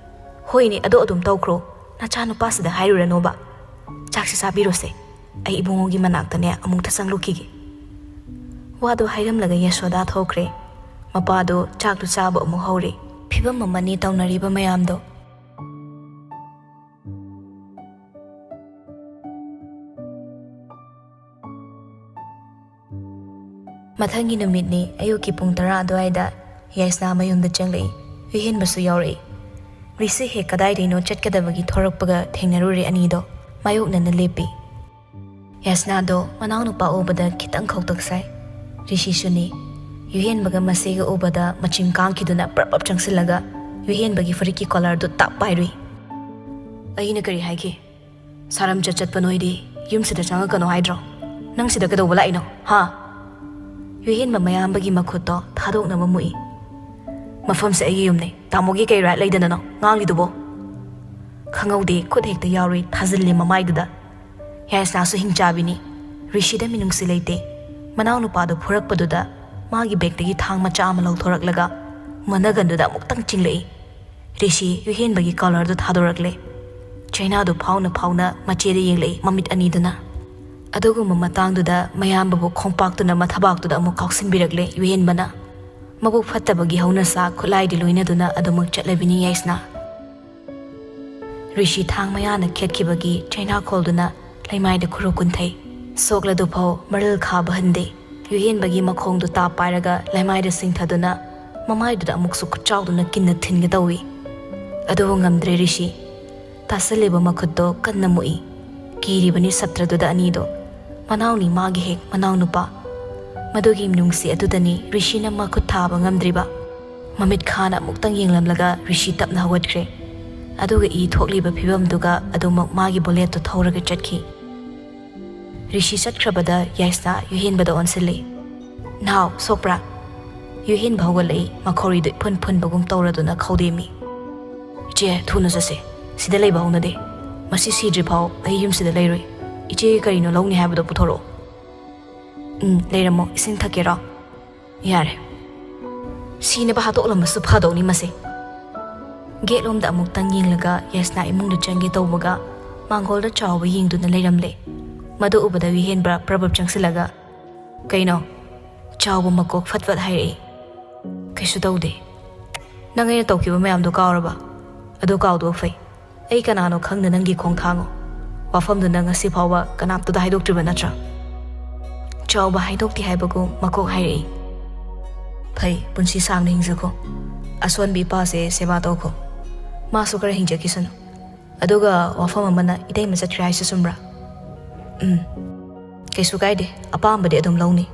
"ꯍꯣꯏꯅꯦ, ꯑꯗꯣ ꯑꯗꯨꯝ ꯇꯧꯈ꯭ꯔꯣ꯫ ꯅꯆꯥꯅꯨꯄꯥꯁꯤꯗ ꯍꯥꯏꯔꯨꯔꯅꯣꯕ꯫ ꯆꯥꯛꯁꯦ ꯆꯥꯕꯤꯔꯣꯁꯦ꯫ ꯑꯩ ꯏꯕꯨꯡꯉꯣꯒꯤ ꯃꯅꯥꯛꯇꯅꯦ ꯑꯃꯨꯛꯇ ꯆꯪꯂꯨꯈꯤꯒꯦ꯫" ꯋꯥꯗꯣ ꯍꯥꯏꯔꯝꯂꯒ ꯌꯁꯣꯗꯥ ꯊꯣꯛꯈ꯭ꯔꯦ꯫ ꯃꯄꯥꯗꯣ ꯆꯥꯛꯇꯨ ꯆꯥꯕ ꯑꯃꯨꯛ ꯍꯧꯔꯦ꯫ ꯐꯤꯕꯝ ꯑꯃꯅꯤ ꯇꯧꯅꯔꯤꯕ ꯃꯌꯥꯝꯗꯣ꯫ ꯃꯊꯪꯒꯤ ꯅꯨꯃꯤꯠꯅꯤ꯫ ꯑꯌꯨꯛꯀꯤ ꯄꯨꯡ ꯇꯔꯥ ꯑꯗꯨꯋꯥꯏꯗ ꯌꯥꯏꯁꯅꯥ ꯃꯌꯨꯝꯗ ꯆꯪꯂꯛꯏ꯫ ꯌꯨꯍꯦꯟꯕꯁꯨ ꯌꯥꯎꯔꯛꯏ꯫ ꯔꯤꯁꯤ ꯍꯦꯛ ꯀꯗꯥꯏꯗꯩꯅꯣ ꯆꯠꯀꯗꯕꯒꯤ ꯊꯣꯔꯛꯄꯒ ꯊꯦꯡꯅꯔꯨꯔꯦ ꯑꯅꯤꯗꯣ꯫ ꯃꯥꯌꯣꯛꯅꯅ ꯂꯦꯞꯄꯤ꯫ ꯌꯥꯏꯁꯅꯥꯗꯣ ꯃꯅꯥꯎꯅꯨꯄꯥ ꯎꯕꯗ ꯈꯤꯇꯪ ꯈꯧꯇꯛ ꯁꯥꯏ꯫ ꯔꯤꯁꯤꯁꯨꯅꯤ꯫ ꯌꯨꯍꯦꯟꯕꯒ ꯃꯆꯦꯒ ꯎꯕꯗ ꯃꯆꯤꯡ ꯀꯥꯡꯈꯤꯗꯨꯅ ꯄ꯭ꯔꯞ ꯄ꯭ꯔꯞ ꯆꯪꯁꯤꯜꯂꯒ ꯌꯨꯍꯦꯟꯕꯒꯤ ꯐꯨꯔꯤꯠꯀꯤ ꯀꯣꯂꯔꯗꯨ ꯇꯞ ꯄꯥꯏꯔꯨꯏ꯫ "ꯑꯩꯅ ꯀꯔꯤ ꯍꯥꯏꯈꯤ? ꯁꯥꯔꯝ ꯆꯠ ꯆꯠꯄ ꯅꯣꯏꯗꯤ ꯌꯨꯝꯁꯤꯗ ꯆꯪꯉꯛꯀꯅꯣ ꯍꯥꯏꯗ꯭ꯔꯣ? ꯅꯪ ꯁꯤꯗ ꯀꯩꯗꯧꯕ ꯂꯥꯛꯏꯅꯣ, ꯍꯥ?" ꯌꯨꯍꯦꯟꯕ ꯃꯌꯥꯝꯕꯒꯤ ꯃꯈꯨꯠꯇꯣ ꯊꯥꯗꯣꯛꯅꯕ ꯃꯨꯛꯏ꯫ "ꯃꯐꯝꯁꯦ ꯑꯩꯒꯤ ꯌꯨꯝꯅꯦ, ꯇꯥꯃꯣꯒꯤ ꯀꯩ ꯔꯥꯏꯠ ꯂꯩꯗꯅꯅꯣ ꯉꯥꯡꯂꯤꯗꯨꯕꯣ?" ꯈꯪꯍꯧꯗꯦ, ꯈꯨꯠ ꯍꯦꯛꯇ ꯌꯥꯎꯔꯨꯏ ꯊꯥꯖꯤꯜꯂꯦ ꯃꯃꯥꯏꯗꯨꯗ꯫ ꯌꯥꯏꯁꯅꯥꯁꯨ ꯍꯤꯡꯆꯥꯕꯤꯅꯤ, ꯔꯤꯁꯤꯗ ꯃꯤꯅꯨꯡꯁꯤ ꯂꯩꯇꯦ꯫ ꯃꯅꯥꯎꯅꯨꯄꯥꯗꯨ ꯐꯨꯔꯛꯄꯗꯨꯗ ꯃꯥꯒꯤ ꯕꯦꯛꯇꯒꯤ ꯊꯥꯡ ꯃꯆꯥ ꯑꯃ ꯂꯧꯊꯣꯔꯛꯂꯒ ꯃꯅꯒꯟꯗꯨꯗ ꯑꯃꯨꯛꯇꯪ ꯆꯤꯡꯂꯛꯏ꯫ ꯔꯤꯁꯤ ꯌꯨꯍꯦꯟꯕꯒꯤ ꯀꯣꯂꯔꯗꯨ ꯊꯥꯗꯣꯔꯛꯂꯦ꯫ ꯆꯩꯅꯥꯗꯨ ꯐꯥꯎꯅ ꯐꯥꯎꯅ ꯃꯆꯦꯗ ꯌꯦꯡꯂꯛꯏ ꯃꯃꯤꯠ ꯑꯅꯤꯗꯨꯅ꯫ ꯑꯗꯨꯒꯨꯝꯕ ꯃꯇꯥꯡꯗꯨꯗ ꯃꯌꯥꯝꯕꯕꯨ ꯈꯣꯡꯄꯥꯛꯇꯨꯅ ꯃꯊꯕꯥꯛꯇꯨꯗ ꯑꯃꯨꯛ ꯀꯥꯎꯁꯤꯟꯕꯤꯔꯛꯂꯦ ꯌꯨꯍꯦꯟꯕꯅ꯫ ꯃꯕꯨꯛ ꯐꯠꯇꯕꯒꯤ ꯍꯧꯅꯁꯥ ꯈꯨꯠꯂꯥꯏꯗꯤ ꯂꯣꯏꯅꯗꯨꯅ ꯑꯗꯨꯃꯛ ꯆꯠꯂꯕꯤꯅꯤ ꯌꯥꯏꯁꯅꯥ꯫ ꯔꯤꯁꯤ ꯊꯥꯡ ꯃꯌꯥꯅ ꯈꯦꯠꯈꯤꯕꯒꯤ ꯆꯩꯅꯥꯈꯣꯜꯗꯨꯅ ꯂꯩꯃꯥꯏꯗ ꯈꯨꯔꯨ ꯀꯨꯟꯊꯩ꯫ ꯁꯣꯛꯂꯗꯨꯐꯥꯎ ꯃꯔꯤꯜ ꯈꯥꯕ ꯍꯟꯗꯦ꯫ ꯌꯨꯍꯦꯟꯕꯒꯤ ꯃꯈꯣꯡꯗꯨ ꯇꯥꯞ ꯄꯥꯏꯔꯒ ꯂꯩꯃꯥꯏꯗ ꯆꯤꯡꯊꯗꯨꯅ ꯃꯃꯥꯏꯗꯨꯗ ꯑꯃꯨꯛꯁꯨ ꯈꯨꯠꯆꯥꯎꯗꯨꯅ ꯀꯤꯟꯅ ꯊꯤꯟꯒꯦ ꯇꯧꯏ꯫ ꯑꯗꯨꯕꯨ ꯉꯝꯗ꯭ꯔꯦ ꯔꯤꯁꯤ꯫ ꯇꯥꯁꯜꯂꯤꯕ ꯃꯈꯨꯠꯇꯣ ꯀꯟꯅ ꯃꯨꯛꯏ꯫ ꯀꯤꯔꯤꯕꯅꯤ ꯁꯞꯇ꯭ꯔꯗꯨꯗ ꯑꯅꯤꯗꯣ꯫ ꯃꯅꯥꯎꯅꯤ ꯃꯥꯒꯤ ꯍꯦꯛ ꯃꯅꯥꯎꯅꯨꯄꯥ꯫ ꯃꯗꯨꯒꯤ ꯃꯤꯅꯨꯡꯁꯤ ꯑꯗꯨꯗꯅꯤ ꯔꯤꯁꯤꯅ ꯃꯈꯨꯠ ꯊꯥꯕ ꯉꯝꯗ꯭ꯔꯤꯕ꯫ ꯃꯃꯤꯠ ꯈꯥꯅ ꯑꯃꯨꯛꯇꯪ ꯌꯦꯡꯂꯝꯂꯒ ꯔꯤꯁꯤ ꯇꯞꯅ ꯍꯧꯒꯠꯈ꯭ꯔꯦ꯫ ꯑꯗꯨꯒ ꯏ ꯊꯣꯛꯂꯤꯕ ꯐꯤꯕꯝꯗꯨꯒ ꯑꯗꯨꯃꯛ ꯃꯥꯒꯤ ꯕꯨꯂꯦꯠꯇꯨ ꯊꯧꯔꯒ ꯆꯠꯈꯤ꯫ ꯔꯤꯁꯤ ꯆꯠꯈ꯭ꯔꯕꯗ ꯌꯥꯏꯁꯅꯥ ꯌꯨꯍꯦꯟꯕꯗ ꯑꯣꯟꯁꯤꯜꯂꯤ꯫ "ꯅꯥꯎ, ꯁꯣꯛꯄ꯭ꯔꯥ?" ꯌꯨꯍꯦꯟꯕ ꯍꯧꯒꯠꯂꯛꯏ, ꯃꯈꯧꯔꯤꯗꯨ ꯏꯐꯨꯟ ꯐꯨꯟꯕꯒꯨꯝ ꯇꯧꯔꯗꯨꯅ ꯈꯧꯗꯦꯝꯃꯤ꯫ "ꯏꯆꯦ, ꯊꯨꯅ ꯆꯠꯁꯦ꯫ ꯁꯤꯗ ꯂꯩꯕ ꯍꯧꯅꯗꯦ꯫ ꯃꯁꯤ ꯁꯤꯗ꯭ꯔꯤꯐꯥꯎ ꯑꯩ ꯌꯨꯝꯁꯤꯗ ꯂꯩꯔꯣꯏ꯫ ꯏꯆꯦꯒꯤ ꯀꯔꯤꯅꯣ ꯂꯧꯅꯤ ꯍꯥꯏꯕꯗꯣ ꯄꯨꯊꯣꯔꯛꯑꯣ꯫" "ꯎꯝ, ꯂꯩꯔꯝꯃꯣ꯫ ꯏꯁꯤꯡ ꯊꯛꯀꯦꯔꯣ?" "ꯌꯥꯔꯦ꯫ ꯁꯤꯅꯕ ꯍꯥꯠꯇꯣꯛꯂꯝꯕꯁꯨ ꯐꯗꯧꯅꯤ ꯃꯁꯦ꯫" ꯒꯦꯠꯂꯣꯝꯗ ꯑꯃꯨꯛꯇꯪ ꯌꯦꯡꯂꯒ ꯌꯥꯏꯁꯅꯥ ꯏꯃꯨꯡꯗ ꯆꯪꯒꯦ ꯇꯧꯕꯒ ꯃꯥꯡꯒꯣꯜꯗ ꯆꯥꯎꯕ ꯌꯦꯡꯗꯨꯅ ꯂꯩꯔꯝꯂꯦ꯫ ꯃꯗꯨ ꯎꯕꯗ ꯌꯨꯍꯦꯟꯕ ꯄ꯭ꯔꯕꯞ ꯆꯪꯁꯤꯜꯂꯒ, "ꯀꯩꯅꯣ?" ꯆꯥꯎꯕ ꯃꯀꯣꯛ ꯐꯠ ꯐꯠ ꯍꯥꯏꯔꯛꯏ꯫ "ꯀꯩꯁꯨ ꯇꯧꯗꯦ꯫ ꯅꯪ ꯑꯩꯅ ꯇꯧꯈꯤꯕ ꯃꯌꯥꯝꯗꯣ ꯀꯥꯎꯔꯕ? ꯑꯗꯨ ꯀꯥꯎꯗꯣꯛ ꯐꯩ꯫ ꯑꯩ ꯀꯅꯥꯅꯣ ꯈꯪꯗ ꯅꯪꯒꯤ ꯈꯣꯡꯊꯥꯡꯉꯣ꯫ ꯋꯥꯐꯝꯗꯨ ꯅꯪ ꯉꯁꯤ ꯐꯥꯎꯕ ꯀꯅꯥꯝꯇꯗ ꯍꯥꯏꯗꯣꯛꯇ꯭ꯔꯤꯕ ꯅꯠꯇ꯭ꯔꯥ?" ꯆꯥꯎꯕ ꯍꯥꯏꯗꯣꯛꯇꯦ ꯍꯥꯏꯕꯒꯨꯝ ꯃꯀꯣꯛ ꯍꯥꯏꯔꯛꯏ꯫ "ꯐꯩ, ꯄꯨꯟꯁꯤ ꯁꯥꯡꯅ ꯍꯤꯡꯖꯈꯣ꯫ ꯑꯁꯣꯟꯕ ꯏꯄꯥꯁꯦ ꯁꯦꯕꯥ ꯇꯧꯈꯣ꯫ ꯃꯥꯁꯨ ꯈꯔ ꯍꯤꯡꯖꯈꯤꯁꯅꯨ꯫ ꯑꯗꯨꯒ ꯋꯥꯐꯝ ꯑꯃꯅ, ꯏꯇꯩꯃ ꯆꯠꯈ꯭ꯔꯦ ꯍꯥꯏꯁꯤ ꯆꯨꯝꯕ꯭ꯔꯥ?" "ꯎꯝ꯫ ꯀꯩꯁꯨ ꯀꯥꯏꯗꯦ, ꯑꯄꯥꯝꯕꯗꯤ ꯑꯗꯨꯝ ꯂꯧꯅꯤ꯫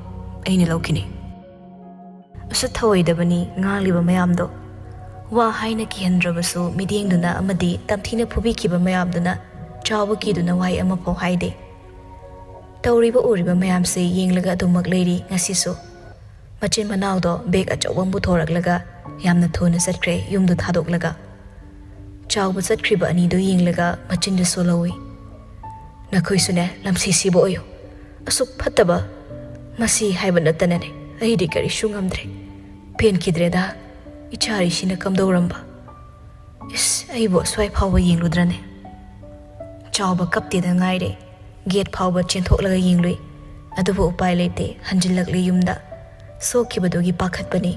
ꯑꯩꯅ ꯂꯧꯈꯤꯅꯤ꯫" ꯎꯁꯤꯠ ꯊꯑꯣꯏꯗꯕꯅꯤ ꯉꯥꯡꯂꯤꯕ ꯃꯌꯥꯝꯗꯣ꯫ ꯋꯥ ꯍꯥꯏꯅ ꯀꯤꯍꯟꯗ꯭ꯔꯕꯁꯨ ꯃꯤꯠꯌꯦꯡꯗꯨꯅ ꯑꯃꯗꯤ ꯇꯝꯊꯤꯅ ꯐꯨꯕꯤꯈꯤꯕ ꯃꯌꯥꯝꯗꯨꯅ ꯆꯥꯎꯕ ꯀꯤꯗꯨꯅ ꯋꯥꯍꯩ ꯑꯃꯐꯥꯎ ꯍꯥꯏꯗꯦ꯫ ꯇꯧꯔꯤꯕ ꯎꯔꯤꯕ ꯃꯌꯥꯝꯁꯦ ꯌꯦꯡꯂꯒ ꯑꯗꯨꯃꯛ ꯂꯩꯔꯤ ꯉꯁꯤꯁꯨ꯫ ꯃꯆꯤꯟ ꯃꯅꯥꯎꯗꯣ ꯕꯦꯒ ꯑꯆꯧꯕ ꯑꯃ ꯄꯨꯊꯣꯔꯛꯂꯒ ꯌꯥꯝꯅ ꯊꯨꯅ ꯆꯠꯈ꯭ꯔꯦ ꯌꯨꯝꯗꯨ ꯊꯥꯗꯣꯛꯂꯒ꯫ ꯆꯥꯎꯕ ꯆꯠꯈ꯭ꯔꯤꯕ ꯑꯅꯤꯗꯨ ꯌꯦꯡꯂꯒ ꯃꯆꯤꯟꯗꯨ ꯁꯣꯜꯍꯧꯏ꯫ "ꯅꯈꯣꯏꯁꯨꯅꯦ ꯂꯝꯁꯤꯁꯤꯕ ꯑꯣꯏꯌꯨ꯫ ꯑꯁꯨꯛ ꯐꯠꯇꯕ ꯃꯁꯤ ꯍꯥꯏꯕ ꯅꯠꯇꯅꯅꯦ ꯑꯩꯗꯤ ꯀꯔꯤꯁꯨ ꯉꯝꯗ꯭ꯔꯦ꯫ ꯄꯦꯟꯈꯤꯗ꯭ꯔꯦꯗ ꯏꯆꯥ ꯔꯤꯁꯤꯅ ꯀꯝꯗꯧꯔꯝꯕ꯫ ꯏꯁ, ꯑꯩꯕꯨ ꯑꯁ꯭ꯋꯥꯏ ꯐꯥꯎꯕ ꯌꯦꯡꯂꯨꯗ꯭ꯔꯅꯦ?" ꯆꯥꯎꯕ ꯀꯞꯇꯦꯗ ꯉꯥꯏꯔꯦ꯫ ꯒꯦꯠ ꯐꯥꯎꯕ ꯆꯦꯟꯊꯣꯛꯂꯒ ꯌꯦꯡꯂꯨꯏ꯫ ꯑꯗꯨꯕꯨ ꯎꯄꯥꯏ ꯂꯩꯇꯦ, ꯍꯟꯖꯤꯜꯂꯛꯂꯤ ꯌꯨꯝꯗ꯫ ꯁꯣꯛꯈꯤꯕꯗꯨꯒꯤ ꯄꯥꯈꯠꯄꯅꯤ꯫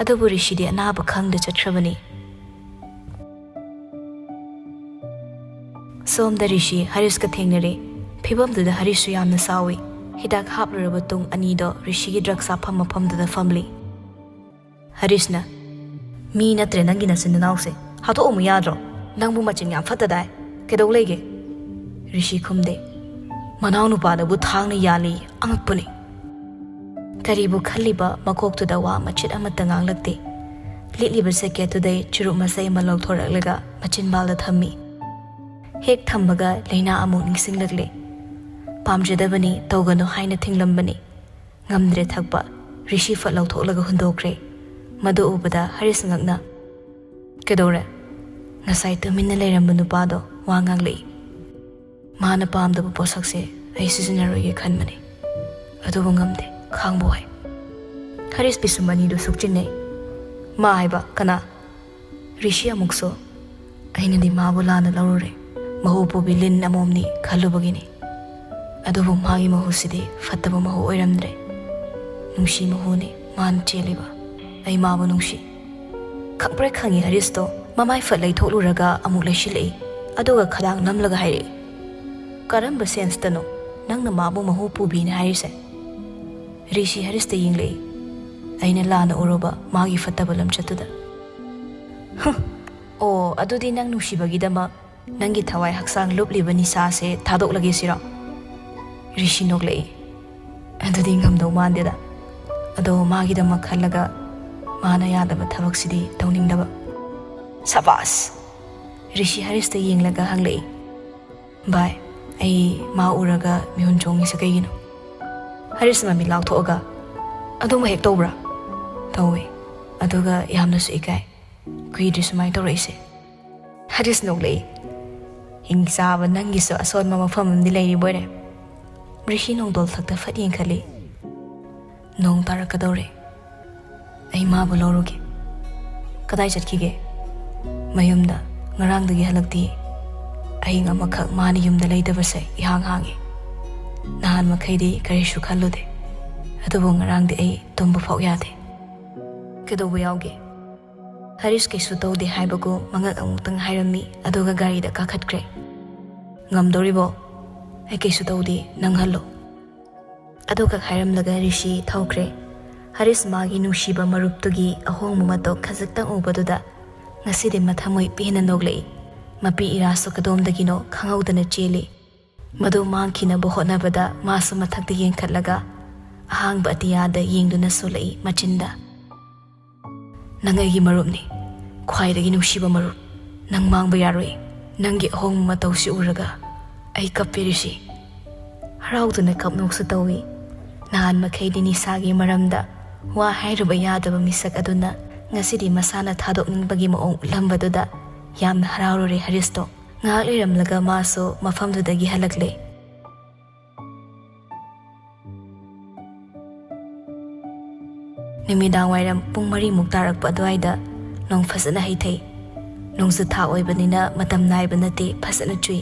ꯑꯗꯨꯕꯨ ꯔꯤꯁꯤꯗꯤ ꯑꯅꯥꯕ ꯈꯪꯗ ꯆꯠꯈ꯭ꯔꯕꯅꯤ꯫ ꯁꯣꯝꯗ ꯔꯤꯁꯤ ꯍꯔꯤꯁꯀ ꯊꯦꯡꯅꯔꯦ꯫ ꯐꯤꯕꯝꯗꯨꯗ ꯍꯔꯤꯁꯁꯨ ꯌꯥꯝꯅ ꯁꯥꯎꯏ꯫ ꯍꯤꯗꯥꯛ ꯍꯥꯞꯂꯨꯔꯕ ꯇꯨꯡ ꯑꯅꯤꯗꯣ ꯔꯤꯁꯤꯒꯤ ꯗ꯭ꯔꯛ ꯆꯥꯐꯝ ꯃꯐꯝꯗꯨꯗ ꯐꯝꯂꯤ꯫ ꯍꯔꯤꯁꯅ, "ꯃꯤ ꯅꯠꯇ꯭ꯔꯦ ꯅꯪꯒꯤ ꯅꯆꯤꯟ ꯅꯅꯥꯎꯁꯦ, ꯍꯥꯠꯇꯣꯛꯑꯝꯃꯨ ꯌꯥꯗ꯭ꯔꯣ? ꯅꯪꯕꯨ ꯃꯆꯤꯟ ꯌꯥꯝ ꯐꯠꯇꯗꯥꯏ, ꯀꯩꯗꯧ ꯂꯩꯒꯦ?" ꯔꯤꯁꯤ ꯈꯨꯝꯗꯦ꯫ ꯃꯅꯥꯎꯅꯨꯄꯥꯗꯕꯨ ꯊꯥꯡꯅ ꯌꯥꯜꯂꯤ, ꯑꯉꯛꯄꯅꯤ꯫ ꯀꯔꯤꯕꯨ ꯈꯜꯂꯤꯕ ꯃꯀꯣꯛꯇꯨꯗ ꯋꯥ ꯃꯆꯦꯠ ꯑꯃꯠꯇ ꯉꯥꯡꯂꯛꯇꯦ꯫ ꯂꯤꯠꯂꯤꯕ ꯖꯦꯀꯦꯠꯇꯨꯗꯩ ꯆꯨꯔꯨꯞ ꯃꯆꯩ ꯑꯃ ꯂꯧꯊꯣꯔꯛꯂꯒ ꯃꯆꯤꯟꯕꯥꯜꯗ ꯊꯝꯃꯤ꯫ ꯍꯦꯛ ꯊꯝꯕꯒ ꯂꯥꯏꯅꯥ ꯑꯃꯨꯛ ꯅꯤꯡꯁꯤꯡꯂꯛꯂꯦ꯫ ꯄꯥꯝꯖꯗꯕꯅꯤ, ꯇꯧꯒꯅꯨ ꯍꯥꯏꯅ ꯊꯤꯡꯂꯝꯕꯅꯤ꯫ ꯉꯝꯗ꯭ꯔꯦ ꯊꯛꯄ꯫ ꯔꯤꯁꯤ ꯐꯠ ꯂꯧꯊꯣꯛꯂꯒ ꯍꯨꯟꯗꯣꯛꯈ꯭ꯔꯦ꯫ ꯃꯗꯨ ꯎꯕꯗ ꯍꯔꯤꯁ ꯉꯛꯅ, "ꯀꯩꯗꯧꯔꯦ? ꯉꯁꯥꯏ ꯇꯨꯃꯤꯟꯅ ꯂꯩꯔꯝꯕ ꯅꯨꯄꯥꯗꯣ ꯋꯥ ꯉꯥꯡꯂꯛꯏ꯫ ꯃꯥꯅ ꯄꯥꯝꯗꯕ ꯄꯣꯠꯁꯛꯁꯦ ꯑꯩ ꯁꯤꯖꯤꯟꯅꯔꯣꯏꯒꯦ ꯈꯟꯕꯅꯤ꯫ ꯑꯗꯨꯕꯨ ꯉꯝꯗꯦ, ꯈꯥꯡꯕ ꯋꯥꯏ꯫" ꯍꯔꯤꯁ ꯄꯤꯁꯨꯝ ꯑꯅꯤꯗꯨ ꯁꯨꯛꯆꯤꯟꯅꯩ꯫ "ꯃꯥ ꯍꯥꯏꯕ ꯀꯅꯥ?" ꯔꯤꯁꯤ ꯑꯃꯨꯛꯁꯨ, "ꯑꯩꯅꯗꯤ ꯃꯥꯕꯨ ꯂꯥꯟꯅ ꯂꯧꯔꯨꯔꯦ꯫ ꯃꯍꯨ ꯄꯨꯕꯤ ꯂꯤꯟ ꯑꯃꯣꯝꯅꯤ ꯈꯜꯂꯨꯕꯒꯤꯅꯤ꯫ ꯑꯗꯨꯕꯨ ꯃꯥꯒꯤ ꯃꯍꯨꯁꯤꯗꯤ ꯐꯠꯇꯕ ꯃꯍꯨ ꯑꯣꯏꯔꯝꯗ꯭ꯔꯦ꯫ ꯅꯨꯡꯁꯤ ꯃꯍꯨꯅꯤ ꯃꯥꯅ ꯆꯦꯜꯂꯤꯕ꯫ ꯑꯩ ꯃꯥꯕꯨ ꯅꯨꯡꯁꯤ꯫" ꯈꯪꯄ꯭ꯔꯦꯛ ꯈꯪꯉꯤ ꯍꯔꯤꯁꯇꯣ꯫ ꯃꯃꯥꯏ ꯐꯠ ꯂꯩꯊꯣꯛꯂꯨꯔꯒ ꯑꯃꯨꯛ ꯂꯩꯁꯤꯜꯂꯛꯏ꯫ ꯑꯗꯨꯒ ꯈꯗꯥꯡ ꯅꯝꯂꯒ ꯍꯥꯏꯔꯛꯏ, "ꯀꯔꯝꯕ ꯁꯦꯟꯁꯇꯅꯣ ꯅꯪꯅ ꯃꯥꯕꯨ ꯃꯍꯨ ꯄꯨꯕꯤꯅꯤ ꯍꯥꯏꯔꯤꯁꯦ?" ꯔꯤꯁꯤ ꯍꯔꯤꯁꯇ ꯌꯦꯡꯂꯛꯏ꯫ "ꯑꯩꯅ ꯂꯥꯟꯅ ꯎꯔꯨꯕ ꯃꯥꯒꯤ ꯐꯠꯇꯕ ꯂꯝꯆꯠꯇꯨꯗ꯫" "ꯍꯨꯝ, ꯑꯣ, ꯑꯗꯨꯗꯤ ꯅꯪ ꯅꯨꯡꯁꯤꯕꯒꯤꯗꯃꯛ ꯅꯪꯒꯤ ꯊꯋꯥꯏ ꯍꯛꯆꯥꯡ ꯂꯨꯞꯂꯤꯕ ꯅꯤꯁꯥꯁꯦ ꯊꯥꯗꯣꯛꯂꯒꯦ ꯁꯤꯔꯣ?" ꯔꯤꯁꯤ ꯅꯣꯛꯂꯛꯏ꯫ "ꯑꯗꯨꯗꯤ ꯉꯝꯗꯧ ꯃꯥꯟꯗꯦꯗ꯫ ꯑꯗꯣ ꯃꯥꯒꯤꯗꯃꯛ ꯈꯜꯂꯒ ꯃꯥꯅ ꯌꯥꯗꯕ ꯊꯕꯛꯁꯤꯗꯤ ꯇꯧꯅꯤꯡꯗꯕ꯫" "ꯁꯕꯥꯁ!" ꯔꯤꯁꯤ ꯍꯔꯤꯁꯇ ꯌꯦꯡꯂꯒ ꯍꯪꯂꯛꯏ꯫ "ꯚꯥꯏ, ꯑꯩ ꯃꯥ ꯎꯔꯒ ꯃꯤꯍꯨꯟ ꯆꯣꯡꯉꯤꯁꯦ ꯀꯩꯒꯤꯅꯣ?" ꯍꯔꯤꯁ ꯃꯃꯤꯠ ꯂꯥꯎꯊꯣꯛꯑꯒ, ꯑꯗꯨꯝꯕ ꯍꯦꯛ ꯇꯧꯕ꯭ꯔꯥ? ꯇꯧꯋꯦ꯫ ꯑꯗꯨꯒ ꯌꯥꯝꯅꯁꯨ ꯏꯀꯥꯏ꯫ ꯀꯨꯏꯗ꯭ꯔꯤ ꯁꯨꯃꯥꯏꯅ ꯇꯧꯔꯛꯏꯁꯦ꯫ ꯍꯔꯤꯁ ꯅꯣꯛꯂꯛꯏ꯫ "ꯍꯤꯡꯆꯥꯕ ꯅꯪꯒꯤꯁꯨ ꯑꯁꯣꯟꯕ ꯃꯐꯝ ꯑꯃꯗꯤ ꯂꯩꯔꯤꯕꯣꯏꯔꯦ"꯫ ꯔꯤꯁꯤ ꯅꯣꯡꯗꯣꯜ ꯊꯛꯇ ꯐꯠ ꯌꯦꯡꯈꯠꯂꯤ꯫ "ꯅꯣꯡ ꯇꯥꯔꯛꯀꯗꯧꯔꯦ꯫ ꯑꯩ ꯃꯥꯕꯨ ꯂꯧꯔꯨꯒꯦ"꯫ "ꯀꯗꯥꯏ ꯆꯠꯈꯤꯒꯦ?" "ꯃꯌꯨꯝꯗ꯫ ꯉꯔꯥꯡꯗꯒꯤ ꯍꯜꯂꯛꯇꯤꯌꯦ꯫ ꯑꯍꯤꯡ ꯑꯃꯈꯛ ꯃꯥꯅ ꯌꯨꯝꯗ ꯂꯩꯇꯕꯁꯦ ꯏꯍꯥꯡ ꯍꯥꯡꯉꯤ꯫ ꯅꯍꯥꯟ ꯃꯈꯩꯗꯤ ꯀꯔꯤꯁꯨ ꯈꯜꯂꯨꯗꯦ꯫ ꯑꯗꯨꯕꯨ ꯉꯔꯥꯡꯗꯤ ꯑꯩ ꯇꯨꯝꯕ ꯐꯥꯎ ꯌꯥꯗꯦ"꯫ "ꯀꯩꯗꯧꯕ ꯌꯥꯎꯒꯦ?" ꯍꯔꯤꯁ ꯀꯩꯁꯨ ꯇꯧꯗꯦ ꯍꯥꯏꯕꯒꯨꯝ ꯃꯉꯛ ꯑꯃꯨꯛꯇꯪ ꯍꯥꯏꯔꯝꯃꯤ, ꯑꯗꯨꯒ ꯒꯥꯔꯤꯗ ꯀꯥꯈꯠꯈ꯭ꯔꯦ꯫ "ꯉꯝꯗꯧꯔꯤꯕꯣ? ꯑꯩ ꯀꯩꯁꯨ ꯇꯧꯗꯦ, ꯅꯪ ꯍꯜꯂꯣ"꯫ ꯑꯗꯨꯈꯛ ꯍꯥꯏꯔꯝꯂꯒ ꯔꯤꯁꯤ ꯊꯧꯈ꯭ꯔꯦ꯫ ꯍꯔꯤꯁ ꯃꯥꯒꯤ ꯅꯨꯡꯁꯤꯕ ꯃꯔꯨꯞꯇꯨꯒꯤ ꯑꯍꯣꯡꯕ ꯃꯇꯧ ꯈꯖꯤꯛꯇꯪ ꯎꯕꯗꯨꯗ ꯉꯁꯤꯗꯤ ꯃꯊꯃꯣꯏ ꯄꯦꯟꯅ ꯅꯣꯛꯂꯛꯏ꯫ ꯃꯄꯤ ꯏꯔꯥꯁꯨ ꯀꯗꯣꯝꯗꯒꯤꯅꯣ ꯈꯪꯍꯧꯗꯅ ꯆꯦꯜꯂꯤ꯫ ꯃꯗꯨ ꯃꯥꯡꯈꯤꯅꯕ ꯍꯣꯠꯅꯕꯗ ꯃꯥꯁꯨ ꯃꯊꯛꯇ ꯌꯦꯡꯈꯠꯂꯒ ꯑꯍꯥꯡꯕ ꯑꯇꯤꯌꯥꯗ ꯌꯦꯡꯗꯨꯅ ꯁꯣꯜꯂꯛꯏ ꯃꯆꯤꯟꯗ꯫ "ꯅꯪ ꯑꯩꯒꯤ ꯃꯔꯨꯞꯅꯤ, ꯈ꯭ꯋꯥꯏꯗꯒꯤ ꯅꯨꯡꯁꯤꯕ ꯃꯔꯨꯞ꯫ ꯅꯪ ꯃꯥꯡꯕ ꯌꯥꯔꯣꯏ꯫ ꯅꯪꯒꯤ ꯑꯍꯣꯡꯕ ꯃꯇꯧꯁꯤ ꯎꯔꯒ ꯑꯩ ꯀꯞꯄꯦ ꯔꯤꯁꯤ"꯫ ꯍꯔꯥꯎꯗꯨꯅ ꯀꯞꯅꯣꯛꯁꯨ ꯇꯧꯏ꯫ ꯅꯍꯥꯟ ꯃꯈꯩꯗꯤ ꯅꯤꯁꯥꯒꯤ ꯃꯔꯝꯗ ꯋꯥ ꯍꯥꯏꯔꯨꯕ ꯌꯥꯗꯕ ꯃꯤꯁꯛ ꯑꯗꯨꯅ ꯉꯁꯤꯗꯤ ꯃꯁꯥꯅ ꯊꯥꯗꯣꯛꯅꯤꯡꯕꯒꯤ ꯃꯑꯣꯡ ꯎꯠꯂꯝꯕꯗꯨꯗ ꯌꯥꯝꯅ ꯍꯔꯥꯎꯔꯨꯔꯦ ꯍꯔꯤꯁꯇꯣ꯫ ꯉꯥꯏꯍꯥꯛ ꯂꯩꯔꯝꯂꯒ ꯃꯥꯁꯨ ꯃꯐꯝꯗꯨꯗꯒꯤ ꯍꯜꯂꯛꯂꯦ꯫ ꯅꯨꯃꯤꯗꯥꯡ ꯋꯥꯏꯔꯝ ꯄꯨꯡ ꯃꯔꯤꯃꯨꯛ ꯇꯥꯔꯛꯄ ꯑꯗꯨꯋꯥꯏꯗ ꯅꯣꯡ ꯐꯖꯅ ꯍꯩꯊꯩ꯫ ꯅꯣꯡꯖꯨ ꯊꯥ ꯑꯣꯏꯕꯅꯤꯅ ꯃꯇꯝ ꯅꯥꯏꯕ ꯅꯠꯇꯦ, ꯐꯖꯅ ꯆꯨꯏ꯫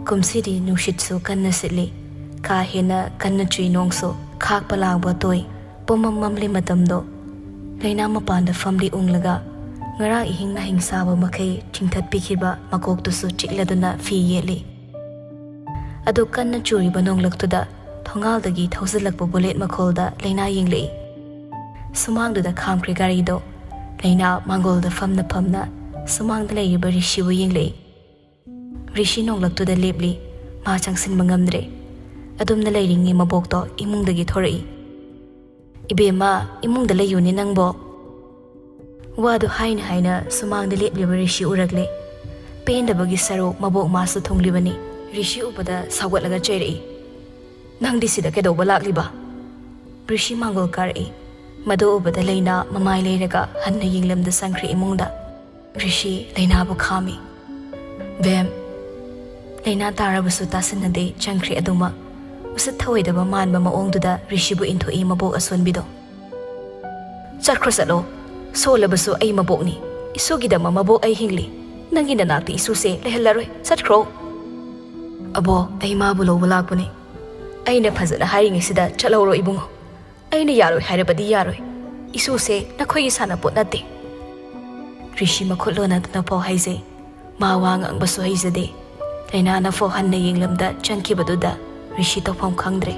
ꯀꯨꯝꯁꯤꯗꯤ ꯅꯨꯡꯁꯤꯠꯁꯨ ꯀꯟꯅ ꯁꯤꯠꯂꯤ꯫ ꯀꯥ ꯍꯦꯟꯅ ꯀꯟꯅ ꯆꯨꯏ ꯅꯣꯡꯁꯨ꯫ ꯈꯥꯛꯄ ꯂꯥꯡꯕ ꯇꯣꯏ꯫ ꯄꯨꯝꯃꯝ ꯃꯝꯂꯤ ꯃꯇꯝꯗꯣ꯫ ꯂꯩꯅꯥ ꯃꯄꯥꯟꯗ ꯐꯝꯂꯤ ꯎꯪꯂꯒ꯫ ꯉꯔꯥꯡ ꯏꯍꯤꯡ ꯅꯥꯍꯤꯡ ꯁꯥꯕ ꯃꯈꯩ ꯆꯤꯡꯊꯠꯄꯤꯈꯤꯕ ꯃꯀꯣꯛꯇꯨꯁꯨ ꯆꯤꯛꯂꯗꯨꯅ ꯐꯤ ꯌꯦꯠꯂꯤ꯫ ꯑꯗꯨ ꯀꯟꯅ ꯆꯨꯔꯤꯕ ꯅꯣꯡꯂꯛꯇꯨꯗ ꯊꯣꯡꯒꯥꯜꯗꯒꯤ ꯊꯧꯖꯤꯜꯂꯛꯄ ꯕꯨꯂꯦꯠ ꯃꯈꯣꯜꯗ ꯂꯩꯅꯥ ꯌꯦꯡꯂꯛꯏ꯫ ꯁꯨꯃꯥꯡꯗꯨꯗ ꯈꯥꯝꯈ꯭ꯔꯦ ꯒꯥꯔꯤꯗꯣ꯫ ꯂꯩꯅꯥ ꯃꯥꯡꯒꯣꯜꯗ ꯐꯝꯅ ꯐꯝꯅ ꯁꯨꯃꯥꯡꯗ ꯂꯩꯔꯤꯕ ꯔꯤꯁꯤꯕꯨ ꯌꯦꯡꯂꯛꯏ꯫ ꯔꯤꯁꯤ ꯅꯣꯡꯂꯛꯇꯨꯗ ꯂꯦꯞꯂꯤ꯫ ꯃꯥ ꯆꯪꯁꯤꯟꯕ ꯉꯝꯗ꯭ꯔꯦ꯫ ꯑꯗꯨꯝꯅ ꯂꯩꯔꯤꯉꯩ ꯃꯕꯣꯛꯇꯣ ꯏꯃꯨꯡꯗꯒꯤ ꯊꯣꯔꯛꯏ꯫ "ꯏꯕꯦꯝꯃ, ꯏꯃꯨꯡꯗ ꯂꯩꯌꯨꯅꯦ ꯅꯪꯕꯣ"꯫ ꯋꯥꯗꯨ ꯍꯥꯏꯅ ꯍꯥꯏꯅ ꯁꯨꯃꯥꯡꯗ ꯂꯦꯞꯂꯤꯕ ꯔꯤꯁꯤ ꯎꯔꯛꯂꯦ꯫ ꯄꯦꯟꯗꯕꯒꯤ ꯁꯔꯨꯛ ꯃꯕꯣꯛ ꯃꯥꯁꯨ ꯊꯨꯡꯂꯤꯕꯅꯤ꯫ ꯔꯤꯁꯤ ꯎꯕꯗ ꯁꯥꯎꯒꯠꯂꯒ ꯆꯩꯔꯛꯏ꯫ "ꯅꯪꯗꯤ ꯁꯤꯗ ꯀꯩꯗꯧꯕ ꯂꯥꯛꯂꯤꯕ?" ꯔꯤꯁꯤ ꯃꯥꯡꯒꯣꯜ ꯀꯥꯔꯛꯏ꯫ ꯃꯗꯨ ꯎꯕꯗ ꯂꯩꯅꯥ ꯃꯃꯥꯏ ꯂꯩꯔꯒ ꯍꯟꯅ ꯌꯦꯡꯂꯝꯗ ꯆꯪꯈ꯭ꯔꯦ ꯏꯃꯨꯡꯗ꯫ ꯔꯤꯁꯤ ꯂꯩꯅꯥꯕꯨ ꯈꯥꯝꯃꯤ꯫ "ꯕꯦꯝ!" ꯂꯩꯅꯥ ꯇꯥꯔꯕꯁꯨ ꯇꯥꯁꯤꯟꯅꯗꯦ, ꯆꯪꯈ꯭ꯔꯦ ꯑꯗꯨꯃꯛ꯫ ꯎꯁꯤꯠ ꯊꯑꯣꯏꯗꯕ ꯃꯥꯟꯕ ꯃꯑꯣꯡꯗꯨꯗ ꯔꯤꯁꯤꯕꯨ ꯏꯟꯊꯣꯛꯏ ꯃꯕꯣꯛ ꯑꯁꯣꯟꯕꯤꯗꯣ꯫ "ꯆꯠꯈ꯭ꯔꯣ ꯆꯠꯂꯣ, ꯁꯣꯜꯂꯕꯁꯨ ꯑꯩ ꯃꯕꯣꯛꯅꯤ꯫ ꯏꯁꯨꯒꯤꯗꯃꯛ ꯃꯕꯣꯛ ꯑꯩ ꯍꯤꯡꯂꯤ꯫ ꯅꯪꯒꯤ ꯅꯅꯥꯛꯇ ꯏꯁꯨꯁꯦ ꯂꯩꯍꯜꯂꯔꯣꯏ, ꯆꯠꯈ꯭ꯔꯣ!" "ꯑꯕꯣꯛ, ꯑꯩ ꯃꯥꯕꯨ ꯂꯧꯕ ꯂꯥꯛꯄꯅꯤ꯫ ꯑꯩꯅ ꯐꯖꯅ ꯍꯥꯏꯔꯤꯉꯩꯁꯤꯗ ꯆꯠꯍꯧꯔꯣ ꯏꯕꯨꯡꯉꯣ꯫ ꯑꯩꯅ ꯌꯥꯔꯣꯏ ꯍꯥꯏꯔꯕꯗꯤ ꯌꯥꯔꯣꯏ꯫ ꯏꯁꯨꯁꯦ ꯅꯈꯣꯏꯒꯤ ꯁꯥꯟꯅꯄꯣꯠ ꯅꯠꯇꯦ꯫" ꯔꯤꯁꯤ ꯃꯈꯨꯠ ꯂꯣꯟꯅꯗꯨꯅ ꯐꯥꯎ ꯍꯥꯏꯖꯩ꯫ ꯃꯥ ꯋꯥ ꯉꯥꯡꯕꯁꯨ ꯍꯩꯖꯗꯦ꯫ ꯂꯩꯅꯥꯅ ꯐꯥꯎ ꯍꯟꯅ ꯌꯦꯡꯂꯝꯗ ꯆꯪꯈꯤꯕꯗꯨꯗ ꯔꯤꯁꯤ ꯇꯧꯐꯝ ꯈꯪꯗ꯭ꯔꯦ꯫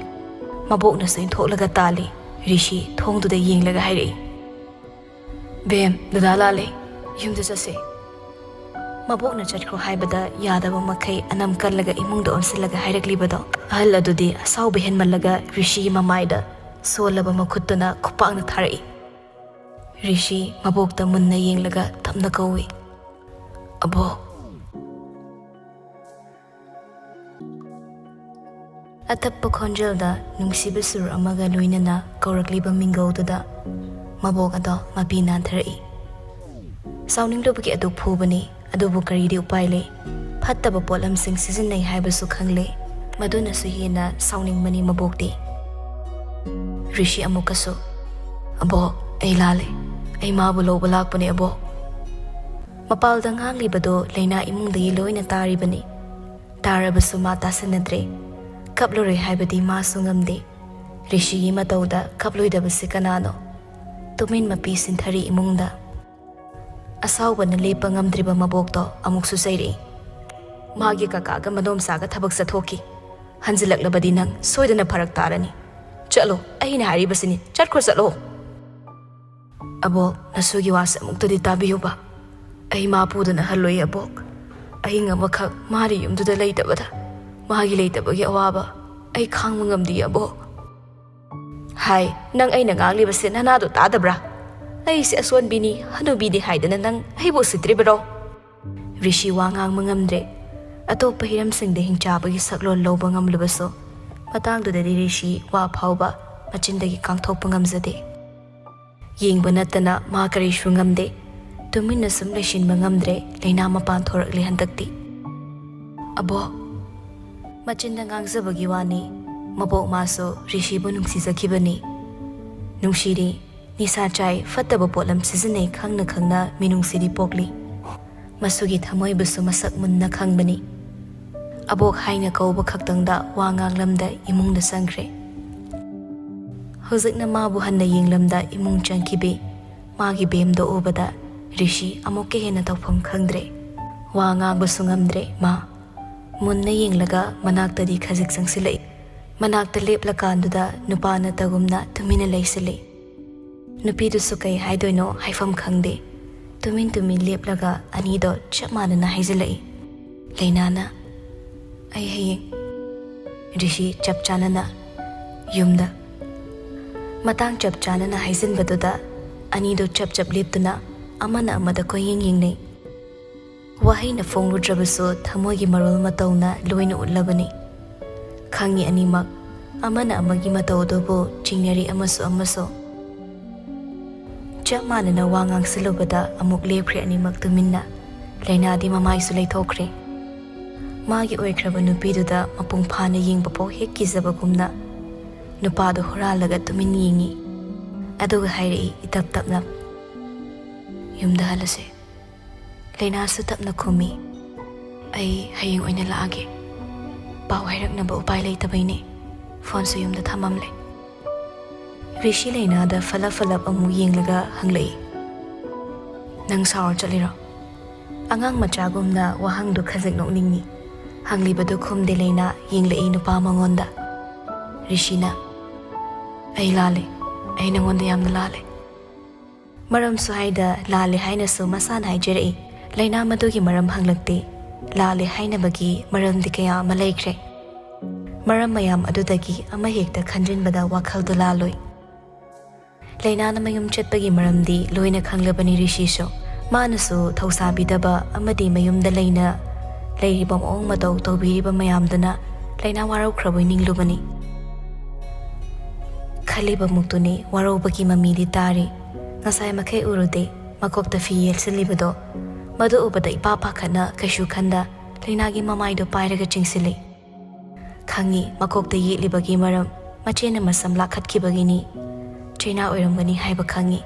ꯃꯕꯣꯛꯅꯁꯨ ꯏꯟꯊꯣꯛꯂꯒ ꯇꯥꯜꯂꯤ꯫ ꯔꯤꯁꯤ ꯊꯣꯡꯗꯨꯗ ꯌꯦꯡꯂꯒ ꯍꯥꯏꯔꯛꯏ, "ꯕꯦꯝ, ꯗꯗꯥ ꯂꯥꯛꯂꯦ, ꯌꯨꯝꯗ ꯆꯠꯁꯦ꯫" ꯃꯕꯣꯛꯅ ꯆꯠꯈ꯭ꯔꯣ ꯍꯥꯏꯕꯗ ꯌꯥꯗꯕ ꯃꯈꯩ ꯑꯅꯝ ꯀꯜꯂꯒ ꯏꯃꯨꯡꯗ ꯑꯣꯟꯁꯤꯜꯂꯒ ꯍꯥꯏꯔꯛꯂꯤꯕꯗꯣ꯫ ꯑꯍꯜ ꯑꯗꯨꯗꯤ ꯑꯁꯥꯎꯕ ꯍꯦꯟꯃꯜꯂꯒ ꯔꯤꯁꯤꯒꯤ ꯃꯃꯥꯏꯗ ꯁꯣꯜꯂꯕ ꯃꯈꯨꯠꯇꯨꯅ ꯈꯨꯄꯥꯛꯅ ꯊꯥꯔꯛꯏ꯫ ꯔꯤꯁꯤ ꯃꯕꯣꯛꯇ ꯃꯨꯟꯅ ꯌꯦꯡꯂꯒ ꯇꯞꯅ ꯀꯧꯏ, "ꯑꯕꯣꯛ!" ꯑꯇꯞꯄ ꯈꯣꯟꯖꯦꯜꯗ ꯅꯨꯡꯁꯤꯕ ꯁꯨꯔ ꯑꯃꯒ ꯂꯣꯏꯅꯅ ꯀꯧꯔꯛꯂꯤꯕ ꯃꯤꯡꯒꯧꯗꯨꯗ ꯃꯕꯣꯛ ꯑꯗꯣ ꯃꯄꯤ ꯅꯥꯟꯊꯔꯛꯏ꯫ ꯁꯥꯎꯅꯤꯡꯂꯨꯕꯒꯤ ꯑꯗꯨꯛ ꯐꯨꯕꯅꯤ, ꯑꯗꯨꯕꯨ ꯀꯔꯤꯗꯤ ꯎꯄꯥꯏ ꯂꯩ? ꯐꯠꯇꯕ ꯄꯣꯠꯂꯝꯁꯤꯡ ꯁꯤꯖꯤꯟꯅꯩ ꯍꯥꯏꯕꯁꯨ ꯈꯪꯂꯦ, ꯃꯗꯨꯅꯁꯨ ꯍꯦꯟꯅ ꯁꯥꯎꯅꯤꯡꯕꯅꯤ ꯃꯕꯣꯛꯇꯤ꯫ ꯔꯤꯁꯤ ꯑꯃꯨꯛꯀꯁꯨ, "ꯑꯕꯣꯛ, ꯑꯩ ꯂꯥꯜꯂꯦ꯫ ꯑꯩ ꯃꯥꯕꯨ ꯂꯧꯕ ꯂꯥꯛꯄꯅꯦ, ꯑꯕꯣꯛ꯫" ꯃꯄꯥꯜꯗ ꯉꯥꯡꯂꯤꯕꯗꯣ ꯂꯩꯅꯥ ꯏꯃꯨꯡꯗꯒꯤ ꯂꯣꯏꯅ ꯇꯥꯔꯤꯕꯅꯤ꯫ ꯇꯥꯔꯕꯁꯨ ꯃꯥ ꯇꯥꯁꯤꯟꯅꯗ꯭ꯔꯦ꯫ ꯀꯞꯂꯔꯣꯏ ꯍꯥꯏꯕꯗꯤ ꯃꯥꯁꯨ ꯉꯝꯗꯦ꯫ ꯔꯤꯁꯤꯒꯤ ꯃꯇꯧꯗ ꯀꯞꯂꯣꯏꯗꯕꯁꯤ ꯀꯅꯥꯅꯣ? ꯇꯨꯃꯤꯟ ꯃꯄꯤ ꯁꯤꯟꯊꯔꯤ ꯏꯃꯨꯡꯗ꯫ ꯑꯁꯥꯎꯕꯅ ꯂꯦꯞꯄ ꯉꯝꯗ꯭ꯔꯤꯕ ꯃꯕꯣꯛꯇꯣ ꯑꯃꯨꯛꯁꯨ ꯆꯩꯔꯛꯏ꯫ "ꯃꯥꯒꯤ ꯀꯀꯥꯒ ꯃꯗꯣꯝꯆꯥꯒ ꯊꯕꯛ ꯆꯠꯊꯣꯛꯈꯤ꯫ ꯍꯟꯖꯤꯜꯂꯛꯂꯕꯗꯤ ꯅꯪ ꯁꯣꯏꯗꯅ ꯐꯔꯛ ꯇꯥꯔꯅꯤ꯫ ꯆꯠꯂꯣ, ꯑꯩꯅ ꯍꯥꯏꯔꯤꯕꯁꯤꯅꯤ, ꯆꯠꯈ꯭ꯔꯣ, ꯆꯠꯂꯣ꯫" "ꯑꯕꯣꯛ, ꯅꯁꯨꯒꯤ ꯋꯥꯁꯦ ꯑꯃꯨꯛꯇꯗꯤ ꯇꯥꯕꯤꯌꯨꯕ꯫ ꯑꯩ ꯃꯥ ꯄꯨꯗꯨꯅ ꯍꯜꯂꯣꯏ, ꯑꯕꯣꯛ꯫ ꯑꯍꯤꯡ ꯑꯃꯈꯛ ꯃꯥꯅ ꯌꯨꯝꯗꯨꯗ ꯂꯩꯇꯕꯗ ꯃꯥꯒꯤ ꯂꯩꯇꯕꯒꯤ ꯑꯋꯥꯕ ꯑꯩ ꯈꯥꯡꯕ ꯉꯝꯗꯦ, ꯑꯕꯣꯛ꯫" "ꯍꯥꯏ, ꯅꯪ ꯑꯩꯅ ꯉꯥꯡꯂꯤꯕꯁꯦ ꯅꯅꯥꯗꯣ ꯇꯥꯗꯕ꯭ꯔꯥ? ꯑꯩꯁꯦ ꯑꯁꯣꯟꯕꯤꯅꯤ, ꯍꯅꯨꯕꯤꯅꯤ ꯍꯥꯏꯗꯅ ꯅꯪ ꯑꯩꯕꯨ ꯎꯁꯤꯠꯇ꯭ꯔꯤꯕꯔꯣ?" ꯔꯤꯁꯤ ꯋꯥ ꯉꯥꯡꯕ ꯉꯝꯗ꯭ꯔꯦ꯫ ꯑꯇꯣꯞꯄ ꯍꯤꯔꯝꯁꯤꯡꯗ ꯍꯤꯡꯆꯥꯕꯒꯤ ꯁꯛꯂꯣꯟ ꯂꯧꯕ ꯉꯝꯂꯕꯁꯨ, ꯃꯇꯥꯡꯗꯨꯗꯗꯤ ꯔꯤꯁꯤ ꯋꯥ ꯐꯥꯎꯕ ꯃꯆꯤꯟꯗꯒꯤ ꯀꯥꯡꯊꯣꯛꯄ ꯉꯝꯖꯗꯦ꯫ ꯌꯦꯡꯕ ꯅꯠꯇꯅ ꯃꯥ ꯀꯔꯤꯁꯨ ꯉꯝꯗꯦ꯫ ꯇꯨꯃꯤꯟꯅ ꯁꯨꯝ ꯂꯩꯁꯤꯟꯕ ꯉꯝꯗ꯭ꯔꯦ꯫ ꯂꯩꯅꯥ ꯃꯄꯥꯟ ꯊꯣꯔꯛꯂꯦ ꯍꯟꯗꯛꯇꯤ꯫ "ꯑꯕꯣꯛ!" ꯃꯆꯤꯟꯗ ꯉꯥꯡꯖꯕꯒꯤ ꯋꯥꯅꯤ꯫ ꯃꯕꯣꯛ ꯃꯥꯁꯨ ꯔꯤꯁꯤꯕꯨ ꯅꯨꯡꯁꯤꯖꯈꯤꯕꯅꯤ꯫ ꯅꯨꯡꯁꯤꯔꯤ, ꯅꯤꯁꯥ ꯆꯥꯏ, ꯐꯠꯇꯕ ꯄꯣꯠꯂꯝ ꯁꯤꯖꯤꯟꯅꯩ ꯈꯪꯅ ꯈꯪꯅ ꯃꯤꯅꯨꯡꯁꯤꯗꯤ ꯄꯣꯛꯂꯤ꯫ ꯃꯁꯨꯒꯤ ꯊꯃꯣꯏꯕꯨꯁꯨ ꯃꯁꯛ ꯃꯨꯟꯅ ꯈꯪꯕꯅꯤ꯫ ꯑꯕꯣꯛ ꯍꯥꯏꯅ ꯀꯧꯕ ꯈꯛꯇꯪꯗ ꯋꯥ ꯉꯥꯡꯂꯝꯗ ꯏꯃꯨꯡꯗ ꯆꯪꯈ꯭ꯔꯦ꯫ ꯍꯧꯖꯤꯛꯅ ꯃꯥꯕꯨ ꯍꯟꯅ ꯌꯦꯡꯂꯝꯗ ꯏꯃꯨꯡ ꯆꯪꯈꯤꯕꯤ꯫ ꯃꯥꯒꯤ ꯕꯦꯝꯗꯣ ꯎꯕꯗ ꯔꯤꯁꯤ ꯑꯃꯨꯛꯀ ꯍꯦꯟꯅ ꯇꯧꯐꯝ ꯈꯪꯗ꯭ꯔꯦ꯫ ꯋꯥ ꯉꯥꯡꯕꯁꯨ ꯉꯝꯗ꯭ꯔꯦ ꯃꯥ꯫ ꯃꯨꯟꯅ ꯌꯦꯡꯂꯒ ꯃꯅꯥꯛꯇꯗꯤ ꯈꯖꯤꯛ ꯆꯪꯁꯤꯜꯂꯛꯏ꯫ ꯃꯅꯥꯛꯇ ꯂꯦꯞꯂꯀꯥꯟꯗꯨꯗ ꯅꯨꯄꯥ ꯅꯠꯇꯒꯨꯝꯅ ꯇꯨꯃꯤꯟꯅ ꯂꯩꯁꯤꯜꯂꯤ꯫ ꯅꯨꯄꯤꯗꯨꯁꯨ ꯀꯩ ꯍꯥꯏꯗꯣꯏꯅꯣ ꯍꯥꯏꯐꯝ ꯈꯪꯗꯦ꯫ ꯇꯨꯃꯤꯟ ꯇꯨꯃꯤꯟ ꯂꯦꯞꯂꯒ ꯑꯅꯤꯗꯣ ꯆꯞ ꯃꯥꯟꯅꯅ ꯍꯥꯏꯖꯤꯜꯂꯛꯏ꯫ ꯂꯩꯅꯥꯅ, "ꯑꯩ ꯍꯌꯦꯡ"꯫ ꯔꯤꯁꯤ ꯆꯞ ꯆꯥꯅꯅ, "ꯌꯨꯝꯗ"꯫ ꯃꯇꯥꯡ ꯆꯞ ꯆꯥꯅꯅ ꯍꯥꯏꯖꯤꯟꯕꯗꯨꯗ ꯑꯅꯤꯗꯣ ꯆꯞ ꯆꯞ ꯂꯦꯞꯇꯨꯅ ꯑꯃꯅ ꯑꯃꯗ ꯀꯣꯏꯌꯦꯡ ꯌꯦꯡꯅꯩ꯫ ꯋꯥꯍꯩꯅ ꯐꯣꯡꯂꯨꯗ꯭ꯔꯕꯁꯨ ꯊꯃꯣꯏꯒꯤ ꯃꯔꯣꯜ ꯃꯇꯧꯅ ꯂꯣꯏꯅ ꯎꯠꯂꯕꯅꯤ꯫ ꯈꯪꯉꯤ ꯑꯅꯤꯃꯛ, ꯑꯃꯅ ꯑꯃꯒꯤ ꯃꯇꯧꯗꯨꯕꯨ ꯆꯤꯡꯅꯔꯤ ꯑꯃꯁꯨ ꯑꯃꯁꯨ꯫ ꯆꯞ ꯃꯥꯟꯅꯅ ꯋꯥ ꯉꯥꯡꯁꯤꯜꯂꯨꯕꯗ ꯑꯃꯨꯛ ꯂꯦꯞꯈ꯭ꯔꯦ ꯑꯅꯤꯃꯛ ꯇꯨꯃꯤꯟꯅ꯫ ꯂꯩꯅꯥꯗꯤ ꯃꯃꯥꯏꯁꯨ ꯂꯩꯊꯣꯛꯈ꯭ꯔꯦ꯫ ꯃꯥꯒꯤ ꯑꯣꯏꯈ꯭ꯔꯕ ꯅꯨꯄꯤꯗꯨꯗ ꯃꯄꯨꯡ ꯐꯥꯅ ꯌꯦꯡꯕꯐꯥꯎ ꯍꯦꯛ ꯀꯤꯖꯕꯒꯨꯝꯅ ꯅꯨꯄꯥꯗꯨ ꯍꯨꯔꯥꯜꯂꯒ ꯇꯨꯃꯤꯟ ꯌꯦꯡꯉꯤ꯫ ꯑꯗꯨꯒ ꯍꯥꯏꯔꯛꯏ ꯏꯇꯞ ꯇꯞꯅ, "ꯌꯨꯝꯗ ꯍꯜꯂꯁꯦ"꯫ ꯂꯩꯅꯥꯁꯨ ꯇꯞꯅ ꯈꯨꯝꯃꯤ, "ꯑꯩ ꯍꯌꯦꯡ ꯑꯣꯏꯅ ꯂꯥꯛꯑꯒꯦ꯫ ꯄꯥꯎ ꯍꯥꯏꯔꯛꯅꯕ ꯎꯄꯥꯏ ꯂꯩꯇꯕꯩꯅꯦ꯫ ꯐꯣꯟꯁꯨ ꯌꯨꯝꯗ ꯊꯝꯃꯝꯂꯦ"꯫ ꯔꯤꯁꯤ ꯂꯩꯅꯥꯗ ꯐꯠꯂꯞ ꯐꯠꯂꯞ ꯑꯃꯨꯛ ꯌꯦꯡꯂꯒ ꯍꯪꯂꯛꯏ, "ꯅꯪ ꯁꯥꯎꯔ ꯆꯠꯂꯤꯔꯣ?" ꯑꯉꯥꯡ ꯃꯆꯥꯒꯨꯝꯅ ꯋꯥꯍꯪꯗꯨ ꯈꯖꯤꯛ ꯅꯣꯛꯅꯤꯡꯉꯤ꯫ ꯍꯪꯂꯤꯕꯗꯨ ꯈꯨꯝꯗꯦ ꯂꯩꯅꯥ, ꯌꯦꯡꯂꯛꯏ ꯅꯨꯄꯥ ꯃꯉꯣꯟꯗ꯫ ꯔꯤꯁꯤꯅ, "ꯑꯩ ꯂꯥꯜꯂꯦ꯫ ꯑꯩ ꯅꯉꯣꯟꯗ ꯌꯥꯝꯅ ꯂꯥꯜꯂꯦ"꯫ ꯃꯔꯝꯁꯨ ꯍꯥꯏꯗ ꯂꯥꯜꯂꯦ ꯍꯥꯏꯅꯁꯨ ꯃꯁꯥꯅ ꯍꯥꯏꯖꯔꯛꯏ꯫ ꯂꯩꯅꯥ ꯃꯗꯨꯒꯤ ꯃꯔꯝ ꯍꯪꯂꯛꯇꯦ꯫ ꯂꯥꯜꯂꯦ ꯍꯥꯏꯅꯕꯒꯤ ꯃꯔꯝꯗꯤ ꯀꯌꯥ ꯑꯃ ꯂꯩꯈ꯭ꯔꯦ꯫ ꯃꯔꯝ ꯃꯌꯥꯝ ꯑꯗꯨꯗꯒꯤ ꯑꯃꯍꯦꯛꯇ ꯈꯟꯖꯤꯟꯕꯗ ꯋꯥꯈꯜꯗꯨ ꯂꯥꯜꯂꯣꯏ꯫ ꯂꯩꯅꯥꯅ ꯃꯌꯨꯝ ꯆꯠꯄꯒꯤ ꯃꯔꯝꯗꯤ ꯂꯣꯏꯅ ꯈꯪꯂꯕꯅꯤ ꯔꯤꯁꯤꯁꯨ꯫ ꯃꯥꯅꯁꯨ ꯊꯧꯁꯥꯕꯤꯗꯕ ꯑꯃꯗꯤ ꯃꯌꯨꯝꯗ ꯂꯩꯅ ꯂꯩꯔꯤꯕ ꯃꯑꯣꯡ ꯃꯇꯧ ꯇꯧꯕꯤꯔꯤꯕ ꯃꯌꯥꯝꯗꯨꯅ ꯂꯩꯅꯥ ꯋꯥꯔꯧꯈ꯭ꯔꯕꯣꯏ ꯅꯤꯡꯂꯨꯕꯅꯤ꯫ ꯂꯤꯕꯃꯨꯛꯇꯨꯅꯤ ꯋꯥꯔꯧꯕꯒꯤ ꯃꯃꯤꯗꯤ ꯇꯥꯔꯤ꯫ ꯉꯁꯥꯏ ꯃꯈꯩ ꯎꯔꯨꯗꯦ, ꯃꯀꯣꯛꯇ ꯐꯤ ꯌꯦꯠꯁꯤꯜꯂꯤꯕꯗꯣ꯫ ꯃꯗꯨ ꯎꯕꯗ ꯏꯄꯥ ꯄꯥꯈꯠꯅ ꯀꯩꯁꯨ ꯈꯟꯗ ꯂꯩꯅꯥꯒꯤ ꯃꯃꯥꯏꯗꯣ ꯄꯥꯏꯔꯒ ꯆꯤꯡꯁꯤꯜꯂꯤ꯫ ꯈꯪꯉꯤ, ꯃꯀꯣꯛꯇ ꯌꯦꯠꯂꯤꯕꯒꯤ ꯃꯔꯝ ꯃꯆꯦꯅ ꯃꯁꯝ ꯂꯥꯛꯈꯠꯈꯤꯕꯒꯤꯅꯤ꯫ ꯆꯩꯅꯥ ꯑꯣꯏꯔꯝꯒꯅꯤ ꯍꯥꯏꯕ ꯈꯪꯉꯤ꯫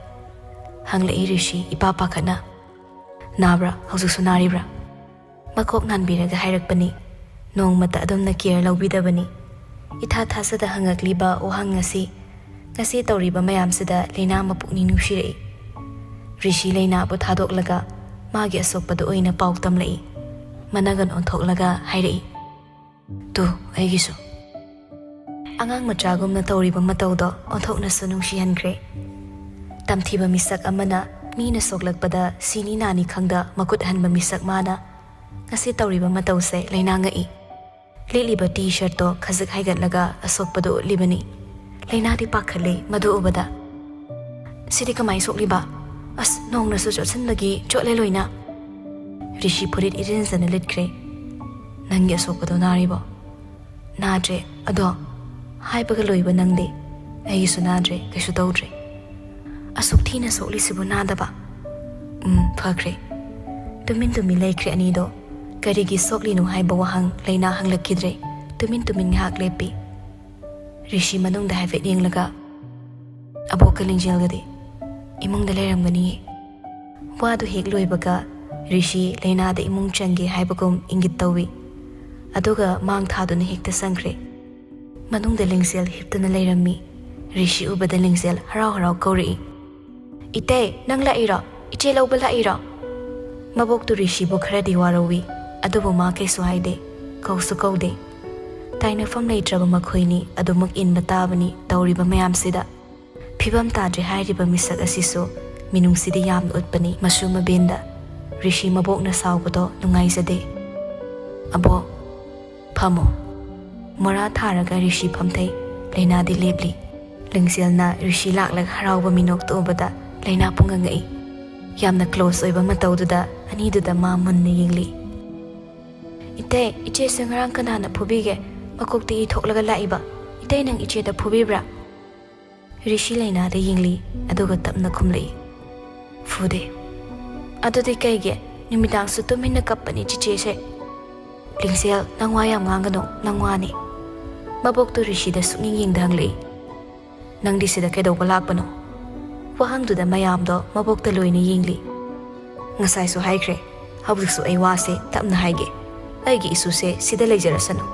ꯍꯪꯂꯛꯏ ꯔꯤꯁꯤ ꯏꯄꯥ ꯄꯥꯈꯠꯅ꯫ "ꯅꯥꯕ꯭ꯔꯥ? ꯍꯧꯖꯤꯛꯁꯨ ꯅꯥꯔꯤꯕ꯭ꯔꯥ?" ꯃꯀꯣꯛ ꯅꯥꯟꯕꯤꯔꯒ ꯍꯥꯏꯔꯛꯄꯅꯤ꯫ ꯅꯣꯡꯃꯇ ꯑꯗꯨꯝꯅ ꯀꯦꯌꯔ ꯂꯧꯕꯤꯗꯕꯅꯤ꯫ ꯏꯊꯥ ꯊꯥꯖꯗ ꯍꯪꯉꯛꯂꯤꯕ ꯋꯥꯍꯪ ꯑꯁꯤ ꯉꯁꯤ ꯇꯧꯔꯤꯕ ꯃꯌꯥꯝꯁꯤꯗ ꯂꯩꯅꯥ ꯃꯄꯨꯛꯅꯤꯡ ꯅꯨꯡꯁꯤꯔꯛꯏ꯫ ꯔꯤꯁꯤ ꯂꯩꯅꯥꯕꯨ ꯊꯥꯗꯣꯛꯂꯒ ꯃꯥꯒꯤ ꯑꯁꯣꯛꯄꯗꯨ ꯑꯣꯏꯅ ꯄꯥꯎ ꯇꯝꯂꯛꯏ꯫ ꯃꯅꯒꯟ ꯑꯣꯟꯊꯣꯛꯂꯒ ꯍꯥꯏꯔꯛꯏ, "ꯇꯨ, ꯑꯩꯒꯤꯁꯨ꯫" ꯑꯉꯥꯡ ꯃꯆꯥꯒꯨꯝꯅ ꯇꯧꯔꯤꯕ ꯃꯇꯧꯗꯣ ꯑꯣꯟꯊꯣꯛꯅꯁꯨ ꯅꯨꯡꯁꯤꯍꯟꯈ꯭ꯔꯦ꯫ ꯇꯝꯊꯤꯕ ꯃꯤꯁꯛ ꯑꯃꯅ ꯃꯤꯅ ꯁꯣꯛꯂꯛꯄꯗ ꯁꯤꯅꯤ ꯅꯥꯅꯤ ꯈꯪꯗ ꯃꯈꯨꯠ ꯍꯟꯕ ꯃꯤꯁꯛ ꯃꯥꯅ ꯉꯁꯤ ꯇꯧꯔꯤꯕ ꯃꯇꯧꯁꯦ ꯂꯩꯅꯥ ꯉꯛꯏ꯫ ꯂꯤꯠꯂꯤꯕ ꯇꯤ ꯁꯔꯠꯇꯣ ꯈꯖꯤꯛ ꯍꯥꯏꯒꯠꯂꯒ ꯑꯁꯣꯛꯄꯗꯨ ꯎꯠꯂꯤꯕꯅꯤ꯫ ꯂꯩꯅꯥꯗꯤ ꯄꯥꯈꯠꯂꯤ ꯃꯗꯨ ꯎꯕꯗ꯫ "ꯁꯤꯗꯤ ꯀꯃꯥꯏ ꯁꯣꯛꯂꯤꯕ? ꯑꯁ, ꯅꯣꯡꯅꯁꯨ ꯆꯣꯠꯁꯤꯟꯕꯒꯤ ꯆꯣꯠꯂꯦ ꯂꯣꯏꯅ꯫" ꯔꯤꯁꯤ ꯐꯨꯔꯤꯠ ꯏꯔꯤꯟꯖꯅ ꯂꯤꯠꯈ꯭ꯔꯦ꯫ "ꯅꯪꯒꯤ ꯑꯁꯣꯛꯄꯗꯣ ꯅꯥꯔꯤꯕꯣ?" "ꯅꯥꯗ꯭ꯔꯦ꯫ ꯑꯗꯣ ꯍꯥꯏꯕꯒ ꯂꯣꯏꯕ ꯅꯪꯗꯦ꯫" "ꯑꯩꯒꯤꯁꯨ ꯅꯥꯗ꯭ꯔꯦ, ꯀꯩꯁꯨ ꯇꯧꯗ꯭ꯔꯦ꯫" "ꯑꯁꯨꯛ ꯊꯤꯅ ꯁꯣꯛꯂꯤꯁꯤꯕꯨ ꯅꯥꯗꯕ?" "ꯎꯝ, ꯐꯈ꯭ꯔꯦ꯫" ꯇꯨꯃꯤꯟ ꯇꯨꯃꯤꯟ ꯂꯩꯈ꯭ꯔꯦ ꯑꯅꯤꯗꯣ꯫ ꯀꯔꯤꯒꯤ ꯁꯣꯛꯂꯤꯅꯣ ꯍꯥꯏꯕ ꯋꯥꯍꯪ ꯂꯩꯅꯥ ꯍꯪꯂꯛꯈꯤꯗ꯭ꯔꯦ꯫ ꯇꯨꯃꯤꯟ ꯇꯨꯃꯤꯟ ꯉꯥꯏꯍꯥꯛ ꯂꯦꯞꯄꯤ꯫ ꯔꯤꯁꯤ ꯃꯅꯨꯡꯗ ꯍꯥꯏꯐꯦꯠ ꯌꯦꯡꯂꯒ, "ꯑꯕꯣꯛꯀ ꯂꯤꯡꯖꯦꯜꯒꯗꯤ ꯏꯃꯨꯡꯗ ꯂꯩꯔꯝꯒꯅꯤꯌꯦ꯫" ꯋꯥꯗꯨ ꯍꯦꯛ ꯂꯣꯏꯕꯒ ꯔꯤꯁꯤ ꯂꯩꯅꯥꯗ ꯏꯃꯨꯡ ꯆꯪꯒꯦ ꯍꯥꯏꯕꯒꯨꯝ ꯏꯪꯒꯤꯠ ꯇꯧꯏ꯫ ꯑꯗꯨꯒ ꯃꯥꯡ ꯊꯥꯗꯨꯅ ꯍꯦꯛꯇ ꯆꯪꯈ꯭ꯔꯦ꯫ ꯃꯅꯨꯡꯗ ꯂꯤꯡꯖꯦꯜ ꯍꯤꯞꯇꯨꯅ ꯂꯩꯔꯝꯃꯤ꯫ ꯔꯤꯁꯤ ꯎꯕꯗ ꯂꯤꯡꯖꯦꯜ ꯍꯔꯥꯎ ꯍꯔꯥꯎ ꯀꯧꯔꯛꯏ, "ꯏꯇꯩ, ꯅꯪ ꯂꯥꯛꯏꯔꯣ? ꯏꯆꯦ ꯂꯧꯕ ꯂꯥꯛꯏꯔꯣ?" ꯃꯕꯣꯛꯇꯨ ꯔꯤꯁꯤꯕꯨ ꯈꯔꯗꯤ ꯋꯥꯔꯧꯏ, ꯑꯗꯨꯕꯨ ꯃꯥ ꯀꯩꯁꯨ ꯍꯥꯏꯗꯦ, ꯀꯧꯁꯨ ꯀꯧꯗꯦ꯫ ꯇꯥꯏꯅꯐꯝ ꯂꯩꯇ꯭ꯔꯕ ꯃꯈꯣꯏꯅꯤ ꯑꯗꯨꯃꯛ ꯏꯟꯕ ꯇꯥꯕꯅꯤ ꯇꯧꯔꯤꯕ ꯃꯌꯥꯝꯁꯤꯗ꯫ ꯐꯤꯕꯝ ꯇꯥꯗ꯭ꯔꯦ ꯍꯥꯏꯔꯤꯕ ꯃꯤꯁꯛ ꯑꯁꯤꯁꯨ ꯃꯤꯅꯨꯡꯁꯤꯗꯤ ꯌꯥꯝꯅ ꯎꯠꯄꯅꯤ ꯃꯁꯨ ꯃꯕꯦꯟꯗ꯫ ꯔꯤꯁꯤ ꯃꯕꯣꯛꯅ ꯁꯥꯎꯕꯗꯣ ꯅꯨꯡꯉꯥꯏꯖꯗꯦ꯫ "ꯑꯕꯣꯛ, ꯐꯝꯃꯣ꯫" ꯃꯣꯔꯥ ꯊꯥꯔꯒ ꯔꯤꯁꯤ ꯐꯝꯊꯩ꯫ ꯂꯩꯅꯥꯗꯤ ꯂꯦꯞꯂꯤ꯫ ꯂꯤꯡꯖꯦꯜꯅ ꯔꯤꯁꯤ ꯂꯥꯛꯂꯒ ꯍꯔꯥꯎꯕ ꯃꯤꯅꯣꯛꯇ ꯎꯕꯗ ꯂꯩꯅꯥ ꯄꯨꯡꯉꯛ ꯉꯛꯏ꯫ ꯌꯥꯝꯅ ꯀ꯭ꯂꯣꯁ ꯑꯣꯏꯕ ꯃꯇꯧꯗꯨꯗ ꯑꯅꯤꯗꯨꯗ ꯃꯥ ꯃꯨꯟꯅ ꯌꯦꯡꯂꯤ꯫ "ꯏꯇꯩ, ꯏꯆꯦꯁꯦ ꯉꯔꯥꯡ ꯀꯅꯥꯅ ꯐꯨꯕꯤꯒꯦ? ꯃꯀꯣꯛꯇ ꯏ ꯊꯣꯛꯂꯒ ꯂꯥꯛꯏꯕ꯫ ꯏꯇꯩ, ꯅꯪ ꯏꯆꯦꯗ ꯐꯨꯕꯤꯕ꯭ꯔꯥ?" ꯔꯤꯁꯤ ꯂꯩꯅꯥꯗ ꯌꯦꯡꯂꯤ, ꯑꯗꯨꯒ ꯇꯞꯅ ꯈꯨꯝꯂꯛꯏ, "ꯐꯨꯗꯦ꯫" "ꯑꯗꯨꯗꯤ ꯀꯩꯒꯤ ꯅꯨꯃꯤꯗꯥꯡꯁꯨ ꯇꯨꯃꯤꯟꯅ ꯀꯞꯄꯅꯤ ꯆꯤꯆꯦꯁꯦ?" "ꯂꯤꯡꯖꯦꯜ, ꯅꯪ ꯋꯥ ꯌꯥꯝ ꯉꯥꯡꯒꯅꯨ, ꯅꯪ ꯋꯥꯅꯤ꯫" ꯃꯕꯣꯛꯇꯨ ꯔꯤꯁꯤꯗ ꯁꯨꯛꯌꯦꯡ ꯌꯦꯡꯗ ꯍꯪꯂꯛꯏ, "ꯅꯪꯗꯤ ꯁꯤꯗ ꯀꯩꯗꯧꯕ ꯂꯥꯛꯄꯅꯣ?" ꯋꯥꯍꯪꯗꯨꯗ ꯃꯌꯥꯝꯗꯣ ꯃꯕꯣꯛꯇ ꯂꯣꯏꯅ ꯌꯦꯡꯂꯤ꯫ "ꯉꯁꯥꯏꯁꯨ ꯍꯥꯏꯈ꯭ꯔꯦ, ꯍꯧꯖꯤꯛꯁꯨ ꯑꯩ ꯋꯥꯁꯦ ꯇꯞꯅ ꯍꯥꯏꯒꯦ꯫ ꯑꯩꯒꯤ ꯏꯁꯨꯁꯦ ꯁꯤꯗ ꯂꯩꯖꯔꯁꯅꯨ꯫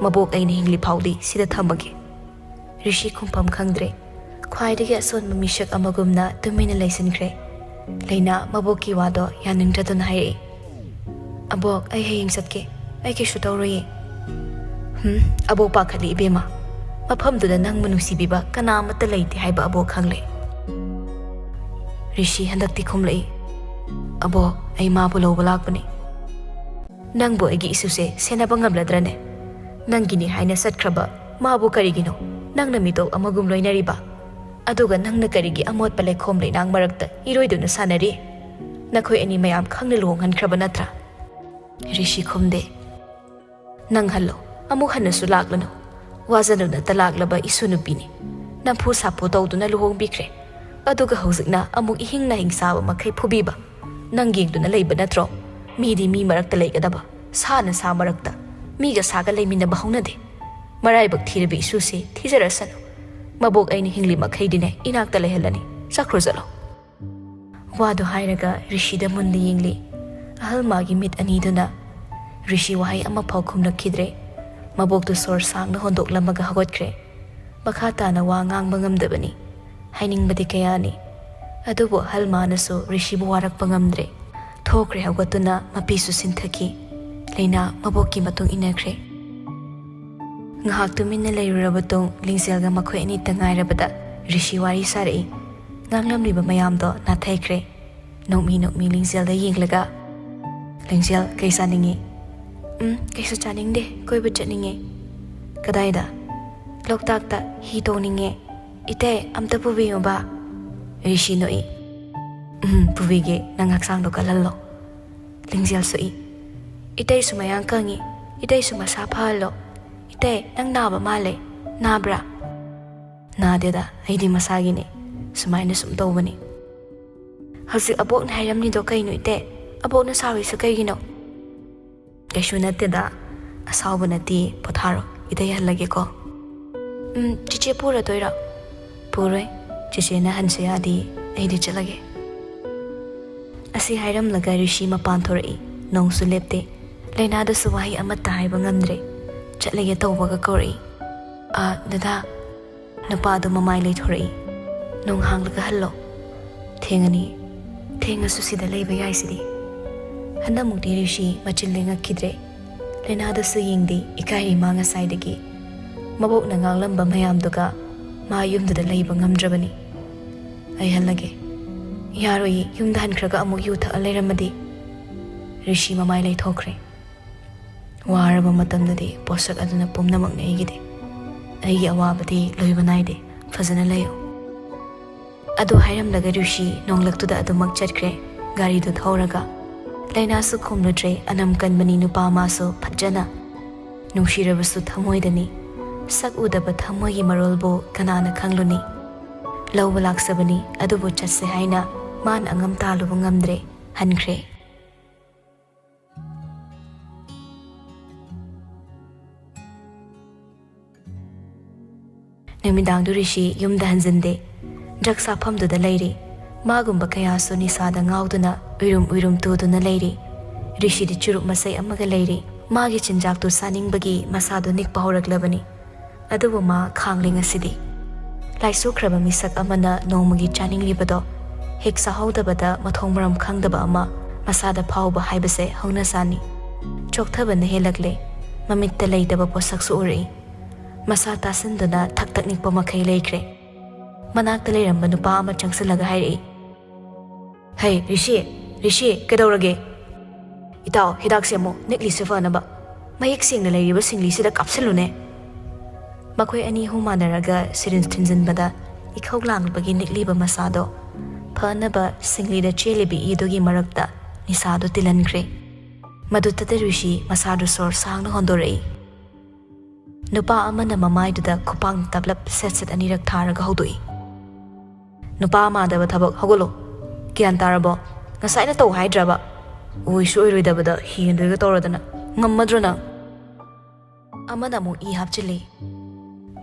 ꯃꯕꯣꯛ ꯑꯩꯅ ꯍꯤꯡꯂꯤ ꯐꯥꯎꯗꯤ ꯁꯤꯗ ꯊꯝꯃꯒꯦ꯫" ꯔꯤꯁꯤ ꯈꯨꯝꯐꯝ ꯈꯪꯗ꯭ꯔꯦ꯫ ꯈ꯭ꯋꯥꯏꯗꯒꯤ ꯑꯁꯣꯟꯕ ꯃꯤꯁꯛ ꯑꯃꯒꯨꯝꯅ ꯇꯨꯃꯤꯟꯅ ꯂꯩꯁꯤꯟꯈ꯭ꯔꯦ꯫ ꯂꯩꯅꯥ ꯃꯕꯣꯛꯀꯤ ꯋꯥꯗꯣ ꯌꯥꯅꯤꯡꯗ꯭ꯔꯗꯨꯅ ꯍꯥꯏꯔꯛꯏ, "ꯑꯕꯣꯛ, ꯑꯩ ꯍꯌꯦꯡ ꯆꯠꯀꯦ꯫ ꯑꯩ ꯀꯩꯁꯨ ꯇꯧꯔꯣꯏꯌꯦ꯫" "ꯍꯨꯝ, ꯑꯕꯣꯛ ꯄꯥꯈꯠꯂꯤ ꯏꯕꯦꯝꯃ꯫ ꯃꯐꯝꯗꯨꯗ ꯅꯪꯕꯨ ꯅꯨꯡꯁꯤꯕꯤꯕ ꯀꯅꯥ ꯑꯃꯠꯇ ꯂꯩꯇꯦ ꯍꯥꯏꯕ ꯑꯕꯣꯛ ꯈꯪꯂꯦ꯫" ꯔꯤꯁꯤ ꯍꯟꯗꯛꯇꯤ ꯈꯨꯝꯂꯛꯏ, "ꯑꯕꯣꯛ, ꯑꯩ ꯃꯥꯕꯨ ꯂꯧꯕ ꯂꯥꯛꯄꯅꯤ꯫" "ꯅꯪꯕꯨ ꯑꯩꯒꯤ ꯏꯁꯨꯁꯦ ꯁꯦꯟꯅꯕ ꯉꯝꯂꯗ꯭ꯔꯅꯦ? ꯅꯪꯒꯤꯅꯤ ꯍꯥꯏꯅ ꯆꯠꯈ꯭ꯔꯕ ꯃꯥꯕꯨ ꯀꯔꯤꯒꯤꯅꯣ ꯅꯪꯅ ꯃꯤꯇꯣꯞ ꯑꯃꯒꯨꯝ ꯂꯣꯏꯅꯔꯤꯕ? ꯑꯗꯨꯒ ꯅꯪꯅ ꯀꯔꯤꯒꯤ ꯑꯃꯣꯠꯄ ꯂꯩꯈꯣꯝ ꯂꯩꯅꯥꯡ ꯃꯔꯛꯇ ꯏꯔꯣꯏꯗꯨꯅ ꯁꯥꯟꯅꯔꯤ? ꯅꯈꯣꯏ ꯑꯅꯤ ꯃꯌꯥꯝ ꯈꯪꯅ ꯂꯨꯍꯣꯡꯍꯟꯈ꯭ꯔꯕ ꯅꯠꯇ꯭ꯔꯥ?" ꯔꯤꯁꯤ ꯈꯨꯝꯗꯦ꯫ "ꯅꯪ ꯍꯜꯂꯣ, ꯑꯃꯨꯛ ꯍꯟꯅꯁꯨ ꯂꯥꯛꯂꯅꯨ꯫ ꯋꯥꯖꯅꯨꯅꯇ ꯂꯥꯛꯂꯕ ꯏꯁꯨ ꯅꯨꯄꯤꯅꯤ꯫ ꯅꯝꯐꯨ ꯁꯥꯐꯨ ꯇꯧꯗꯨꯅ ꯂꯨꯍꯣꯡꯕꯤꯈ꯭ꯔꯦ꯫ ꯑꯗꯨꯒ ꯍꯧꯖꯤꯛꯅ ꯑꯃꯨꯛ ꯏꯍꯤꯡ ꯅꯥꯍꯤꯡ ꯆꯥꯕ ꯃꯈꯩ ꯐꯨꯕꯤꯕ꯫ ꯅꯪ ꯌꯦꯡꯗꯨꯅ ꯂꯩꯕ ꯅꯠꯇ꯭ꯔꯣ? ꯃꯤꯗꯤ ꯃꯤ ꯃꯔꯛꯇ ꯂꯩꯒꯗꯕ, ꯁꯥꯅ ꯁꯥ ꯃꯔꯛꯇ꯫ ꯃꯤꯒ ꯁꯥꯒ ꯂꯩꯃꯤꯟꯅꯕ ꯍꯧꯅꯗꯦ꯫ ꯃꯔꯥꯏꯕꯛ ꯊꯤꯔꯕꯤ ꯏꯁꯨꯁꯦ ꯊꯤꯖꯔꯁꯅꯨ꯫ ꯃꯕꯣꯛ ꯑꯩꯅ ꯍꯤꯡꯂꯤ ꯃꯈꯩꯗꯤꯅꯦ ꯏꯅꯥꯛꯇ ꯂꯩꯍꯜꯂꯅꯤ꯫ ꯆꯠꯈ꯭ꯔꯣ ꯆꯠꯂꯣ꯫" ꯋꯥꯗꯨ ꯍꯥꯏꯔꯒ ꯔꯤꯁꯤꯗ ꯃꯨꯟꯅ ꯌꯦꯡꯂꯤ꯫ ꯑꯍꯜ ꯃꯥꯒꯤ ꯃꯤꯠ ꯑꯅꯤꯗꯨꯅ꯫ ꯔꯤꯁꯤ ꯋꯥꯍꯩ ꯑꯃꯐꯥꯎ ꯈꯨꯝꯂꯛꯈꯤꯗ꯭ꯔꯦ꯫ ꯃꯕꯣꯛꯇꯨ ꯁꯣꯔ ꯁꯥꯡꯅ ꯍꯣꯟꯗꯣꯛꯂꯝꯃꯒ ꯍꯧꯒꯠꯈ꯭ꯔꯦ꯫ ꯃꯈꯥ ꯇꯥꯅ ꯋꯥ ꯉꯥꯡꯕ ꯉꯝꯗꯕꯅꯤ꯫ ꯍꯥꯏꯅꯤꯡꯕꯗꯤ ꯀꯌꯥꯅꯤ꯫ ꯑꯗꯨꯕꯨ ꯑꯍꯜ ꯃꯥꯅꯁꯨ ꯔꯤꯁꯤꯕꯨ ꯋꯥꯔꯛꯄ ꯉꯝꯗ꯭ꯔꯦ꯫ ꯊꯣꯛꯈ꯭ꯔꯦ ꯍꯧꯒꯠꯇꯨꯅ ꯃꯄꯤꯁꯨ ꯁꯤꯟꯊꯈꯤ꯫ ꯂꯩꯅꯥ ꯃꯕꯣꯛꯀꯤ ꯃꯇꯨꯡ ꯏꯟꯅꯈ꯭ꯔꯦ꯫ ꯉꯥꯏꯍꯥꯛ ꯇꯨꯃꯤꯟꯅ ꯂꯩꯔꯨꯔꯕ ꯇꯨꯡ ꯂꯤꯡꯖꯦꯜꯒ ꯃꯈꯣꯏ ꯑꯅꯤꯇ ꯉꯥꯏꯔꯕꯗ ꯔꯤꯁꯤ ꯋꯥꯔꯤ ꯁꯥꯔꯛꯏ꯫ ꯉꯥꯡꯂꯝꯂꯤꯕ ꯃꯌꯥꯝꯗꯣ ꯅꯥꯊꯩꯈ꯭ꯔꯦ꯫ ꯅꯣꯛꯃꯤ ꯅꯣꯛꯃꯤ ꯂꯤꯡꯖꯦꯜꯗ ꯌꯦꯡꯂꯒ, "ꯂꯤꯡꯖꯦꯜ, ꯀꯩ ꯆꯥꯅꯤꯡꯉꯤ?" "ꯎꯝ, ꯀꯩꯁꯨ ꯆꯥꯅꯤꯡꯗꯦ, ꯀꯣꯏꯕ ꯆꯠꯅꯤꯡꯉꯦ꯫" "ꯀꯗꯥꯏꯗ?" "ꯂꯣꯛꯇꯥꯛꯇ ꯍꯤ ꯇꯣꯡꯅꯤꯡꯉꯦ꯫ ꯏꯇꯩ, ꯑꯝꯇ ꯄꯨꯕꯤꯌꯨꯕ꯫" ꯔꯤꯁꯤ ꯅꯣꯛꯏ꯫ "ꯎꯝ, ꯄꯨꯕꯤꯒꯦ, ꯅꯪ ꯍꯛꯆꯥꯡꯗꯣ ꯀꯜꯍꯜꯂꯣ꯫" ꯂꯤꯡꯖꯦꯜ ꯁꯣꯛꯏ꯫ "ꯏꯇꯩꯁꯨ ꯃꯌꯥꯡ ꯀꯪꯉꯤ, ꯏꯇꯩꯁꯨ ꯃꯁꯥ ꯐꯍꯜꯂꯣ꯫ ꯏꯇꯩ, ꯅꯪ ꯅꯥꯕ ꯃꯥꯜꯂꯦ, ꯅꯥꯕ꯭ꯔꯥ?" "ꯅꯥꯗꯦꯗ, ꯑꯩꯗꯤ ꯃꯁꯥꯒꯤꯅꯦ꯫ ꯁꯨꯃꯥꯏꯅ ꯁꯨꯝ ꯇꯧꯕꯅꯤ꯫" "ꯍꯧꯖꯤꯛ ꯑꯕꯣꯛꯅ ꯍꯥꯏꯔꯝꯂꯤꯗꯣ ꯀꯩꯅꯣ, ꯏꯇꯩ? ꯑꯕꯣꯛꯅ ꯁꯥꯎꯔꯤꯁꯨ ꯀꯩꯒꯤꯅꯣ?" "ꯀꯩꯁꯨ ꯅꯠꯇꯦꯗ, ꯑꯁꯥꯎꯕ ꯅꯠꯇꯦ, ꯄꯣꯊꯥꯔꯣ, ꯏꯇꯩ ꯍꯜꯂꯒꯦꯀꯣ꯫" "ꯎꯝ, ꯆꯤꯆꯦ ꯄꯨꯔꯗꯣꯏꯔꯣ?" "ꯄꯨꯔꯣꯏ, ꯆꯤꯆꯦꯅ ꯍꯟꯁꯦ ꯌꯥꯗꯤ ꯑꯩꯗꯤ ꯆꯠꯂꯒꯦ꯫" ꯑꯁꯤ ꯍꯥꯏꯔꯝꯂꯒ ꯔꯤꯁꯤ ꯃꯄꯥꯟ ꯊꯣꯔꯛꯏ꯫ ꯅꯣꯡꯁꯨ ꯂꯦꯞꯇꯦ꯫ ꯂꯩꯅꯥꯗꯁꯨ ꯋꯥꯍꯩ ꯑꯃꯠꯇ ꯍꯥꯏꯕ ꯉꯝꯗ꯭ꯔꯦ꯫ ꯆꯠꯂꯒꯦ ꯇꯧꯕꯒ ꯀꯧꯔꯛꯏ, "ꯑꯥ, ꯗꯗꯥ, ꯅꯨꯄꯥꯗꯨ ꯃꯃꯥꯏ ꯂꯩꯊꯣꯔꯛꯏ꯫ ꯅꯣꯡ ꯍꯥꯡꯂꯒ ꯍꯜꯂꯣ꯫ ꯊꯦꯡꯉꯅꯤ꯫ ꯊꯦꯡꯉꯁꯨ ꯁꯤꯗ ꯂꯩꯕ ꯌꯥꯏꯁꯤꯗꯤ꯫" ꯍꯟꯗꯛꯃꯨꯛꯇꯤ ꯔꯤꯁꯤ ꯃꯆꯤꯟ ꯂꯦꯡꯉꯛꯈꯤꯗ꯭ꯔꯦ꯫ ꯂꯩꯅꯥꯗꯁꯨ ꯌꯦꯡꯗꯦ, ꯏꯀꯥꯏꯔꯤ ꯃꯥ ꯉꯁꯥꯏꯗꯒꯤ꯫ ꯃꯕꯣꯛꯅ ꯉꯥꯡꯂꯝꯕ ꯃꯌꯥꯝꯗꯨꯒ ꯃꯥ ꯌꯨꯝꯗꯨꯗ ꯂꯩꯕ ꯉꯝꯗ꯭ꯔꯕꯅꯤ꯫ "ꯑꯩ ꯍꯜꯂꯒꯦ꯫" "ꯌꯥꯔꯣꯏꯌꯦ, ꯌꯨꯝꯗ ꯍꯟꯈ꯭ꯔꯒ ꯑꯃꯨꯛ ꯌꯨ ꯊꯛꯑ ꯂꯩꯔꯝꯃꯗꯤ꯫" ꯔꯤꯁꯤ ꯃꯃꯥꯏ ꯂꯩꯊꯣꯛꯈ꯭ꯔꯦ꯫ "ꯋꯥꯔꯕ ꯃꯇꯝꯗꯗꯤ ꯄꯣꯠꯁꯛ ꯑꯗꯨꯅ ꯄꯨꯝꯅꯃꯛꯅꯤ ꯑꯩꯒꯤꯗꯤ꯫ ꯑꯩꯒꯤ ꯑꯋꯥꯕꯗꯤ ꯂꯣꯏꯕ ꯅꯥꯏꯗꯦ꯫ ꯐꯖꯅ ꯂꯩꯌꯨ꯫" ꯑꯗꯨ ꯍꯥꯏꯔꯝꯂꯒ ꯔꯤꯁꯤ ꯅꯣꯡꯂꯛꯇꯨꯗ ꯑꯗꯨꯃꯛ ꯆꯠꯈ꯭ꯔꯦ, ꯒꯥꯔꯤꯗꯨ ꯊꯧꯔꯒ꯫ ꯂꯩꯅꯥꯁꯨ ꯈꯨꯝꯂꯨꯗ꯭ꯔꯦ, ꯑꯅꯝ ꯀꯟꯕꯅꯤ ꯅꯨꯄꯥ ꯃꯥꯁꯨ ꯐꯠꯖꯅ꯫ ꯅꯨꯡꯁꯤꯔꯕꯁꯨ ꯊꯃꯣꯏꯗꯅꯤ꯫ ꯁꯛ ꯎꯗꯕ ꯊꯃꯣꯏꯒꯤ ꯃꯔꯣꯜꯕꯨ ꯀꯅꯥꯅ ꯈꯪꯂꯨꯅꯤ? ꯂꯧꯕ ꯂꯥꯛꯆꯕꯅꯤ, ꯑꯗꯨꯕꯨ ꯆꯠꯁꯦ ꯍꯥꯏꯅ ꯃꯥꯅ ꯑꯉꯝ ꯇꯥꯜꯂꯨꯕ ꯉꯝꯗ꯭ꯔꯦ, ꯍꯟꯈ꯭ꯔꯦ꯫ ꯅꯨꯃꯤꯗꯥꯡꯗꯨ ꯔꯤꯁꯤ ꯌꯨꯝꯗ ꯍꯟꯖꯤꯟꯗꯦ꯫ ꯗ꯭ꯔꯒ ꯁꯥꯐꯝꯗꯨꯗ ꯂꯩꯔꯤ꯫ ꯃꯥꯒꯨꯝꯕ ꯀꯌꯥꯁꯨ ꯅꯤꯁꯥꯗ ꯉꯥꯎꯗꯨꯅ ꯎꯏꯔꯨꯝ ꯎꯏꯔꯨꯝ ꯇꯨꯗꯨꯅ ꯂꯩꯔꯤ꯫ ꯔꯤꯁꯤꯗꯤ ꯆꯨꯔꯨꯞ ꯃꯆꯩ ꯑꯃꯒ ꯂꯩꯔꯤ꯫ ꯃꯥꯒꯤ ꯆꯤꯟꯖꯥꯛꯇꯨ ꯆꯥꯅꯤꯡꯕꯒꯤ ꯃꯁꯥꯗꯨ ꯅꯤꯛꯄ ꯍꯧꯔꯛꯂꯕꯅꯤ꯫ ꯑꯗꯨꯕꯨ ꯃꯥ ꯈꯥꯡꯂꯤ ꯉꯁꯤꯗꯤ꯫ ꯂꯥꯏꯆꯨꯈ꯭ꯔꯕ ꯃꯤꯁꯛ ꯑꯃꯅ ꯅꯣꯡꯃꯒꯤ ꯆꯥꯅꯤꯡꯂꯤꯕꯗꯣ ꯍꯦꯛ ꯆꯥꯍꯧꯗꯕꯗ ꯃꯊꯣꯡ ꯃꯔꯝ ꯈꯪꯗꯕ ꯑꯃ ꯃꯁꯥꯗ ꯐꯥꯎꯕ ꯍꯥꯏꯕꯁꯦ ꯍꯧꯅꯁꯥꯅꯤ꯫ ꯆꯣꯛꯊꯕꯅ ꯍꯦꯜꯂꯛꯂꯦ꯫ ꯃꯃꯤꯠꯇ ꯂꯩꯇꯕ ꯄꯣꯠꯁꯛꯁꯨ ꯎꯔꯛꯏ꯫ ꯃꯁꯥ ꯇꯥꯁꯤꯟꯗꯨꯅ ꯊꯛ ꯊꯛ ꯅꯤꯛꯄ ꯃꯈꯩ ꯂꯩꯈ꯭ꯔꯦ꯫ ꯃꯅꯥꯛꯇ ꯂꯩꯔꯝꯕ ꯅꯨꯄꯥ ꯑꯃ ꯆꯪꯁꯤꯜꯂꯒ ꯍꯥꯏꯔꯛꯏ, "ꯍꯩ, ꯔꯤꯁꯤ, ꯔꯤꯁꯤ, ꯀꯩꯗꯧꯔꯒꯦ?" "ꯏꯇꯥꯎ, ꯍꯤꯗꯥꯛꯁꯦ ꯑꯃꯨꯛ ꯅꯤꯛꯂꯤꯁꯦ ꯐꯅꯕ꯫ ꯃꯌꯦꯛ ꯁꯦꯡꯅ ꯂꯩꯔꯤꯕ ꯁꯤꯡꯂꯤꯁꯤꯗ ꯀꯥꯞꯁꯤꯜꯂꯨꯅꯦ꯫" ꯃꯈꯣꯏ ꯑꯅꯤ ꯑꯍꯨꯝ ꯃꯥꯟꯅꯔꯒ ꯁꯤꯔꯤꯟꯖ ꯊꯤꯟꯖꯤꯟꯕꯗ ꯏꯈꯧ ꯂꯥꯡꯕꯒꯤ ꯅꯤꯛꯂꯤꯕ ꯃꯁꯥꯗꯣ ꯐꯅꯕ ꯁꯤꯡꯂꯤꯗ ꯆꯦꯜꯂꯤꯕ ꯏꯗꯨꯒꯤ ꯃꯔꯛꯇ ꯅꯤꯁꯥꯗꯨ ꯇꯤꯜꯍꯟꯈ꯭ꯔꯦ꯫ ꯃꯗꯨꯇꯗ ꯔꯤꯁꯤ ꯃꯁꯥꯗꯨ ꯁꯣꯔ ꯁꯥꯡꯅ ꯍꯣꯟꯗꯣꯔꯛꯏ꯫ ꯅꯨꯄꯥ ꯑꯃꯅ ꯃꯃꯥꯏꯗꯨꯗ ꯈꯨꯄꯥꯛꯅ ꯇꯞꯂꯞ ꯁꯦꯠ ꯁꯦꯠ ꯑꯅꯤꯔꯛ ꯊꯥꯔꯒ ꯍꯧꯗꯣꯛꯏ꯫ "ꯅꯨꯄꯥ ꯃꯥꯟꯗꯕ ꯊꯕꯛ, ꯍꯧꯒꯠꯂꯣ꯫ ꯒ꯭ꯌꯥꯟ ꯇꯥꯔꯕꯣ? ꯉꯁꯥꯏꯅ ꯇꯧ ꯍꯥꯏꯗ꯭ꯔꯕ? ꯑꯣꯏꯁꯨ ꯑꯣꯏꯔꯣꯏꯗꯕꯗ ꯍꯦꯟꯗꯣꯏꯒ ꯇꯧꯔꯗꯅ꯫ ꯉꯝꯃꯗ꯭ꯔꯣ ꯅꯪ?" ꯑꯃꯅ ꯑꯃꯨꯛ ꯏ ꯍꯥꯞꯆꯤꯜꯂꯤ꯫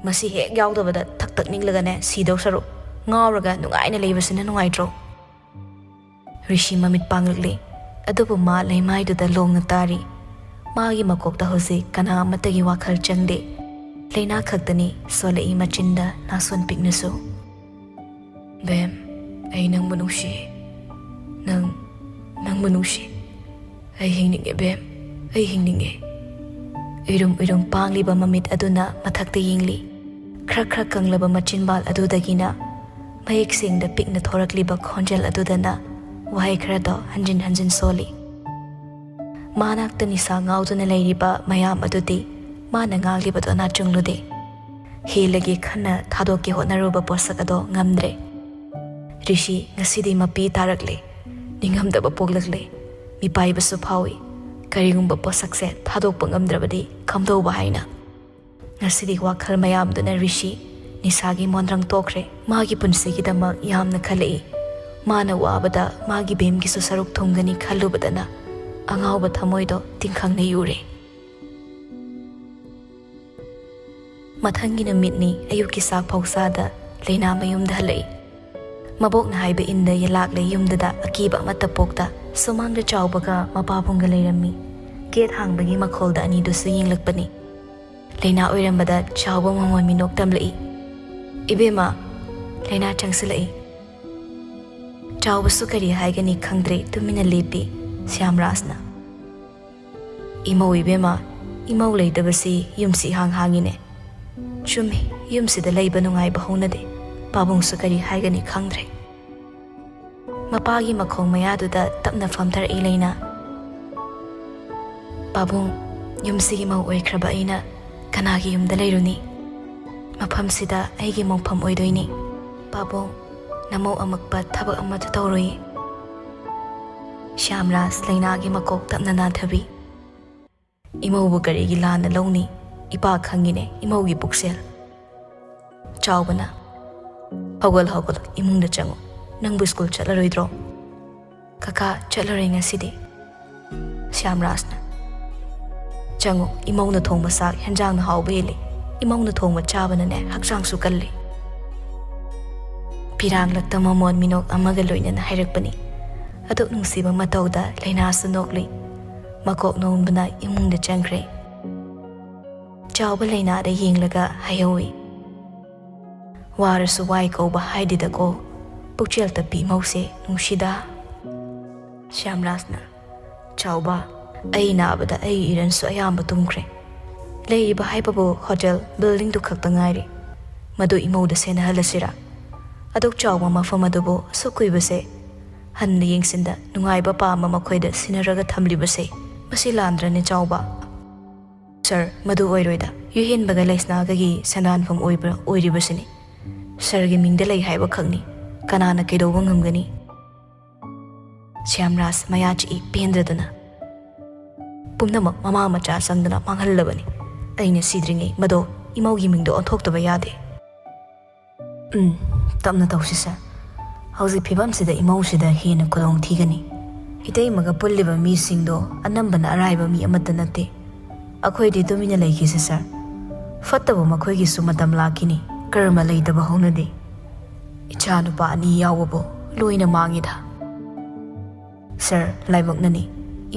"ꯃꯁꯤ ꯍꯦꯛ ꯌꯥꯎꯗꯕꯗ ꯊꯛ ꯊꯛ ꯅꯤꯛꯂꯒꯅꯦ ꯁꯤꯗꯧ ꯁꯔꯨꯛ, ꯉꯥꯎꯔꯒ ꯅꯨꯡꯉꯥꯏꯅ ꯂꯩꯕꯁꯤꯅ ꯅꯨꯡꯉꯥꯏꯇ꯭ꯔꯣ?" ꯔꯤꯁꯤ ꯃꯃꯤꯠ ꯄꯥꯡꯂꯛꯂꯤ, ꯑꯗꯨꯕꯨ ꯃꯥ ꯂꯩꯃꯥꯏꯗꯨꯗ ꯂꯣꯡꯅ ꯇꯥꯔꯤ꯫ ꯃꯥꯒꯤ ꯃꯀꯣꯛꯇ ꯍꯧꯖꯤꯛ ꯀꯅꯥ ꯑꯃꯠꯇꯒꯤ ꯋꯥꯈꯜ ꯆꯪꯗꯦ꯫ ꯂꯩꯅꯥ ꯈꯛꯇꯅꯤ ꯁꯣꯜꯂꯛꯏ ꯃꯆꯤꯟꯗ ꯅꯥꯁꯣꯟ ꯄꯤꯛꯅꯁꯨ꯫ "ꯕꯦꯝ, ꯑꯩ ꯅꯪꯕꯨ ꯅꯨꯡꯁꯤ꯫ ꯅꯪ, ꯅꯪꯕꯨ ꯅꯨꯡꯁꯤ꯫ ꯑꯩ ꯍꯤꯡꯅꯤꯡꯉꯦ ꯕꯦꯝ, ꯑꯩ ꯍꯤꯡꯅꯤꯡꯉꯦ"꯫ ꯎꯏꯔꯨꯝ ꯎꯏꯔꯨꯝ ꯄꯥꯡꯂꯤꯕ ꯃꯃꯤꯠ ꯑꯗꯨꯅ ꯃꯊꯛꯇ ꯌꯦꯡꯂꯤ꯫ ꯈ꯭ꯔꯛ ꯈ꯭ꯔꯛ ꯀꯪꯂꯕ ꯃꯆꯤꯟꯕꯥꯜ ꯑꯗꯨꯗꯒꯤꯅ ꯃꯌꯦꯛ ꯁꯦꯡꯗ ꯄꯤꯛꯅ ꯊꯣꯔꯛꯂꯤꯕ ꯈꯣꯟꯖꯦꯜ ꯑꯗꯨꯗꯅ ꯋꯥꯍꯩ ꯈꯔꯗꯣ ꯍꯟꯖꯤꯟ ꯍꯟꯖꯤꯟ ꯁꯣꯜꯂꯤ꯫ ꯃꯅꯥꯛꯇ ꯅꯤꯁꯥ ꯉꯥꯎꯗꯨꯅ ꯂꯩꯔꯤꯕ ꯃꯌꯥꯝ ꯑꯗꯨꯗꯤ ꯃꯥꯅ ꯉꯥꯡꯂꯤꯕꯗꯣ ꯅꯥꯆꯨꯡꯂꯨꯗꯦ꯫ ꯍꯦꯜꯂꯒꯦ ꯈꯟꯅ ꯊꯥꯗꯣꯛꯀꯦ ꯍꯣꯠꯅꯔꯨꯕ ꯄꯣꯠꯁꯛ ꯑꯗꯣ ꯉꯝꯗ꯭ꯔꯦ꯫ ꯔꯤꯁꯤ ꯉꯁꯤꯗꯤ ꯃꯄꯤ ꯇꯥꯔꯛꯂꯦ꯫ ꯅꯤꯡꯉꯝꯗꯕ ꯄꯣꯛꯂꯛꯂꯦ꯫ ꯃꯤꯄꯥꯏꯕꯁꯨ ꯐꯥꯎꯏ꯫ ꯀꯔꯤꯒꯨꯝꯕ ꯄꯣꯠꯁꯛꯁꯦ ꯊꯥꯗꯣꯛꯄ ꯉꯝꯗ꯭ꯔꯕꯗꯤ ꯀꯝꯗꯧꯕ ꯍꯥꯏꯅ? ꯉꯁꯤꯗꯤ ꯋꯥꯈꯜ ꯃꯌꯥꯝꯗꯨꯅ ꯔꯤꯁꯤ ꯅꯤꯁꯥꯒꯤ ꯃꯣꯟꯗ꯭ꯔꯪ ꯇꯣꯛꯈ꯭ꯔꯦ꯫ ꯃꯥꯒꯤ ꯄꯨꯟꯁꯤꯒꯤꯗꯃꯛ ꯌꯥꯝꯅ ꯈꯜꯂꯛꯏ꯫ ꯃꯥꯅ ꯋꯥꯕꯗ ꯃꯥꯒꯤ ꯕꯦꯝꯒꯤꯁꯨ ꯁꯔꯨꯛ ꯊꯨꯡꯒꯅꯤ ꯈꯜꯂꯨꯕꯗꯅ ꯑꯉꯥꯎꯕ ꯊꯃꯣꯏꯗꯣ ꯇꯤꯡꯈꯪꯅ ꯌꯨꯔꯦ꯫ ꯃꯊꯪꯒꯤ ꯅꯨꯃꯤꯠꯅꯤ꯫ ꯑꯌꯨꯛꯀꯤ ꯆꯥꯛ ꯐꯥꯎ ꯆꯥꯗ ꯂꯩꯅꯥ ꯃꯌꯨꯝꯗ ꯍꯜꯂꯛꯏ꯫ ꯃꯕꯣꯛꯅ ꯍꯥꯏꯕ ꯏꯟꯗ ꯌꯦꯂꯥꯛꯂꯦ ꯌꯨꯝꯗꯨꯗ ꯑꯀꯤꯕ ꯑꯃꯠꯇ ꯄꯣꯛꯇ꯫ ꯁꯨꯃꯥꯡꯗ ꯆꯥꯎꯕꯒ ꯃꯄꯥꯕꯨꯡꯒ ꯂꯩꯔꯝꯃꯤ꯫ ꯒꯦꯠ ꯍꯥꯡꯕꯒꯤ ꯃꯈꯣꯜꯗ ꯑꯅꯤꯗꯨꯁꯨ ꯌꯦꯡꯂꯛꯄꯅꯤ꯫ ꯂꯩꯅꯥ ꯑꯣꯏꯔꯝꯕꯗ ꯆꯥꯎꯕ ꯃꯃꯣꯟ ꯃꯤꯅꯣꯛ ꯇꯝꯂꯛꯏ꯫ "ꯏꯕꯦꯝꯃ!" ꯂꯩꯅꯥ ꯆꯪꯁꯤꯜꯂꯛꯏ꯫ ꯆꯥꯎꯕꯁꯨ ꯀꯔꯤ ꯍꯥꯏꯒꯅꯤ ꯈꯪꯗ꯭ꯔꯦ ꯇꯨꯃꯤꯟꯅ ꯂꯦꯞꯄꯤ꯫ ꯁ꯭ꯌꯥꯝꯔꯥꯖꯅ, "ꯏꯃꯧ ꯏꯕꯦꯝꯃ, ꯏꯃꯧ ꯂꯩꯇꯕꯁꯤ ꯌꯨꯝꯁꯤ ꯏꯍꯥꯡ ꯍꯥꯡꯉꯤꯅꯦ꯫ ꯆꯨꯝꯃꯤ, ꯌꯨꯝꯁꯤꯗ ꯂꯩꯕ ꯅꯨꯡꯉꯥꯏꯕ ꯍꯧꯅꯗꯦ꯫ ꯄꯥꯕꯨꯡꯁꯨ ꯀꯔꯤ ꯍꯥꯏꯒꯅꯤ ꯈꯪꯗ꯭ꯔꯦ"꯫ ꯃꯄꯥꯒꯤ ꯃꯈꯣꯡ ꯃꯌꯥꯗꯨꯗ ꯇꯞꯅ ꯐꯝꯊꯔꯛꯏ ꯂꯩꯅꯥ꯫ "ꯄꯥꯕꯨꯡ, ꯌꯨꯝꯁꯤꯒꯤ ꯃꯧ ꯑꯣꯏꯈ꯭ꯔꯕ ꯑꯩꯅ ꯀꯅꯥꯒꯤ ꯌꯨꯝꯗ ꯂꯩꯔꯨꯅꯤ? ꯃꯐꯝꯁꯤꯗ ꯑꯩꯒꯤ ꯃꯣꯡꯐꯝ ꯑꯣꯏꯗꯣꯏꯅꯤ꯫ ꯄꯥꯕꯨꯡ, ꯅꯃꯧ ꯑꯃꯛꯄ ꯊꯕꯛ ꯑꯃꯠꯇ ꯇꯧꯔꯨꯏ"꯫ ꯁ꯭ꯌꯥꯝꯔꯥꯖ ꯂꯩꯅꯥꯒꯤ ꯃꯀꯣꯛ ꯇꯞꯅ ꯅꯥꯊꯕꯤ꯫ "ꯏꯃꯧꯕꯨ ꯀꯔꯤꯒꯤ ꯂꯥꯟꯅ ꯂꯧꯅꯤ? "ꯏꯄꯥ ꯈꯪꯉꯤꯅꯦ ꯏꯃꯧꯒꯤ ꯄꯨꯛꯁꯦꯜ꯫" ꯆꯥꯎꯕꯅ, "ꯍꯧꯒꯠ ꯍꯧꯒꯠꯂꯣ, ꯏꯃꯨꯡꯗ ꯆꯪꯉꯣ꯫ ꯅꯪꯕꯨ ꯁ꯭ꯀꯨꯜ ꯆꯠꯂꯔꯣꯏꯗ꯭ꯔꯣ?" "ꯀꯀꯥ, ꯆꯠꯂꯔꯣꯏ ꯉꯁꯤꯗꯤ꯫" ꯁ꯭ꯌꯥꯝꯔꯥꯖꯅ, "ꯆꯪꯉꯣ, ꯏꯃꯧꯅ ꯊꯣꯡꯕ ꯆꯥꯛ ꯍꯦꯟꯖꯥꯡꯅ ꯍꯥꯎꯕ ꯍꯦꯜꯂꯤ꯫ ꯏꯃꯧꯅ ꯊꯣꯡꯕ ꯆꯥꯕꯅꯅꯦ ꯍꯛꯆꯥꯡꯁꯨ ꯀꯜꯂꯤ꯫" ꯐꯤꯔꯥꯡꯂꯛꯇ ꯃꯃꯣꯟ ꯃꯤꯅꯣꯛ ꯑꯃꯒ ꯂꯣꯏꯅꯅ ꯍꯥꯏꯔꯛꯄꯅꯤ꯫ ꯑꯗꯨꯛ ꯅꯨꯡꯁꯤꯕ ꯃꯇꯧꯗ ꯂꯩꯅꯥꯁꯨ ꯅꯣꯛꯂꯤ꯫ ꯃꯀꯣꯛ ꯅꯣꯝꯕꯅ ꯏꯃꯨꯡꯗ ꯆꯪꯈ꯭ꯔꯦ꯫ ꯆꯥꯎꯕ ꯂꯩꯅꯥꯗ ꯌꯦꯡꯂꯒ ꯍꯥꯏꯍꯧꯏ, "ꯋꯥꯔꯁꯨ ꯋꯥꯏ ꯀꯧꯕ ꯍꯥꯏꯗꯦꯗꯀꯣ, ꯄꯨꯛꯆꯦꯜ ꯇꯞꯄꯤ ꯏꯃꯧꯁꯦ ꯅꯨꯡꯁꯤꯗ꯫" ꯁ꯭ꯌꯥꯝꯔꯥꯖꯅ, "ꯆꯥꯎꯕ, ꯑꯩ ꯅꯥꯕꯗ ꯑꯩ ꯏꯔꯟꯁꯨ ꯑꯌꯥꯝꯕ ꯇꯨꯝꯈ꯭ꯔꯦ꯫ ꯂꯩꯔꯤꯕ ꯍꯥꯏꯕꯕꯨ ꯍꯣꯇꯦꯜ ꯕꯤꯜꯗꯤꯡꯗꯨ ꯈꯛꯇ ꯉꯥꯏꯔꯦ꯫ ꯃꯗꯨ ꯏꯃꯧꯗ ꯁꯦꯟꯅꯍꯜꯂꯁꯤꯔꯥ? ꯑꯗꯨꯛ ꯆꯥꯎꯕ ꯃꯐꯝ ꯑꯗꯨꯕꯨ ꯑꯁꯨꯛ ꯀꯨꯏꯕꯁꯦ ꯍꯟꯅ ꯌꯦꯡꯁꯤꯟꯗ ꯅꯨꯡꯉꯥꯏꯕ ꯄꯥꯝꯕ ꯃꯈꯣꯏꯗ ꯁꯤꯟꯅꯔꯒ ꯊꯝꯂꯤꯕꯁꯦ ꯃꯁꯤ ꯂꯥꯟꯗ꯭ꯔꯅꯦ ꯆꯥꯎꯕ?" "ꯁꯥꯔ, ꯃꯗꯨ ꯑꯣꯏꯔꯣꯏꯗ꯫ ꯌꯨꯍꯦꯟꯕꯒ ꯂꯩꯁꯅꯥꯒꯒꯤ ꯁꯦꯟꯗꯥꯟꯐꯝ ꯑꯣꯏꯕ, ꯑꯣꯏꯔꯤꯕꯁꯤꯅꯤ꯫ ꯁꯥꯔꯒꯤ ꯃꯤꯡꯗ ꯂꯩ ꯍꯥꯏꯕ ꯈꯛꯅꯤ꯫ ꯀꯅꯥꯅ ꯀꯩꯗꯧꯕ ꯉꯝꯒꯅꯤ?" ꯁ꯭ꯌꯥꯝꯔꯥꯖ ꯃꯌꯥ ꯆꯤꯛꯏ ꯄꯦꯟꯗ꯭ꯔꯗꯅ꯫ "ꯄꯨꯝꯅꯃꯛ ꯃꯃꯥ ꯃꯆꯥ ꯆꯪꯗꯅ ꯃꯥꯡꯍꯜꯂꯕꯅꯤ꯫ ꯑꯩꯅ ꯁꯤꯗ꯭ꯔꯤꯉꯩ ꯃꯗꯣ ꯏꯃꯧꯒꯤ ꯃꯤꯡꯗ ꯑꯣꯟꯊꯣꯛꯇꯕ ꯌꯥꯗꯦ꯫" "ꯎꯝ, ꯇꯞꯅ ꯇꯧꯁꯤ ꯁꯥꯔ꯫ ꯍꯧꯖꯤꯛ ꯐꯤꯕꯝꯁꯤꯗ ꯏꯃꯧꯁꯤꯗ ꯍꯦꯟꯅ ꯈꯨꯗꯣꯡ ꯊꯤꯒꯅꯤ꯫ ꯏꯇꯩꯃꯒ ꯄꯨꯜꯂꯤꯕ ꯃꯤꯁꯤꯡꯗꯣ ꯑꯅꯝꯕꯅ ꯑꯔꯥꯏꯕ ꯃꯤ ꯑꯃꯠꯇ ꯅꯠꯇꯦ꯫ ꯑꯩꯈꯣꯏꯗꯤ ꯇꯨꯃꯤꯟꯅ ꯂꯩꯈꯤꯁꯦ ꯁꯥꯔ꯫ ꯐꯠꯇꯕ ꯃꯈꯣꯏꯒꯤꯁꯨ ꯃꯇꯝ ꯂꯥꯛꯈꯤꯅꯤ, ꯀꯔꯃ ꯂꯩꯇꯕ ꯍꯧꯅꯗꯦ꯫ ꯏꯆꯥ ꯅꯨꯄꯥ ꯑꯅꯤ ꯌꯥꯎꯕꯕꯨ ꯂꯣꯏꯅ ꯃꯥꯡꯉꯤꯗ꯫" "ꯁꯥꯔ, ꯂꯥꯏꯕꯛꯅꯅꯤ꯫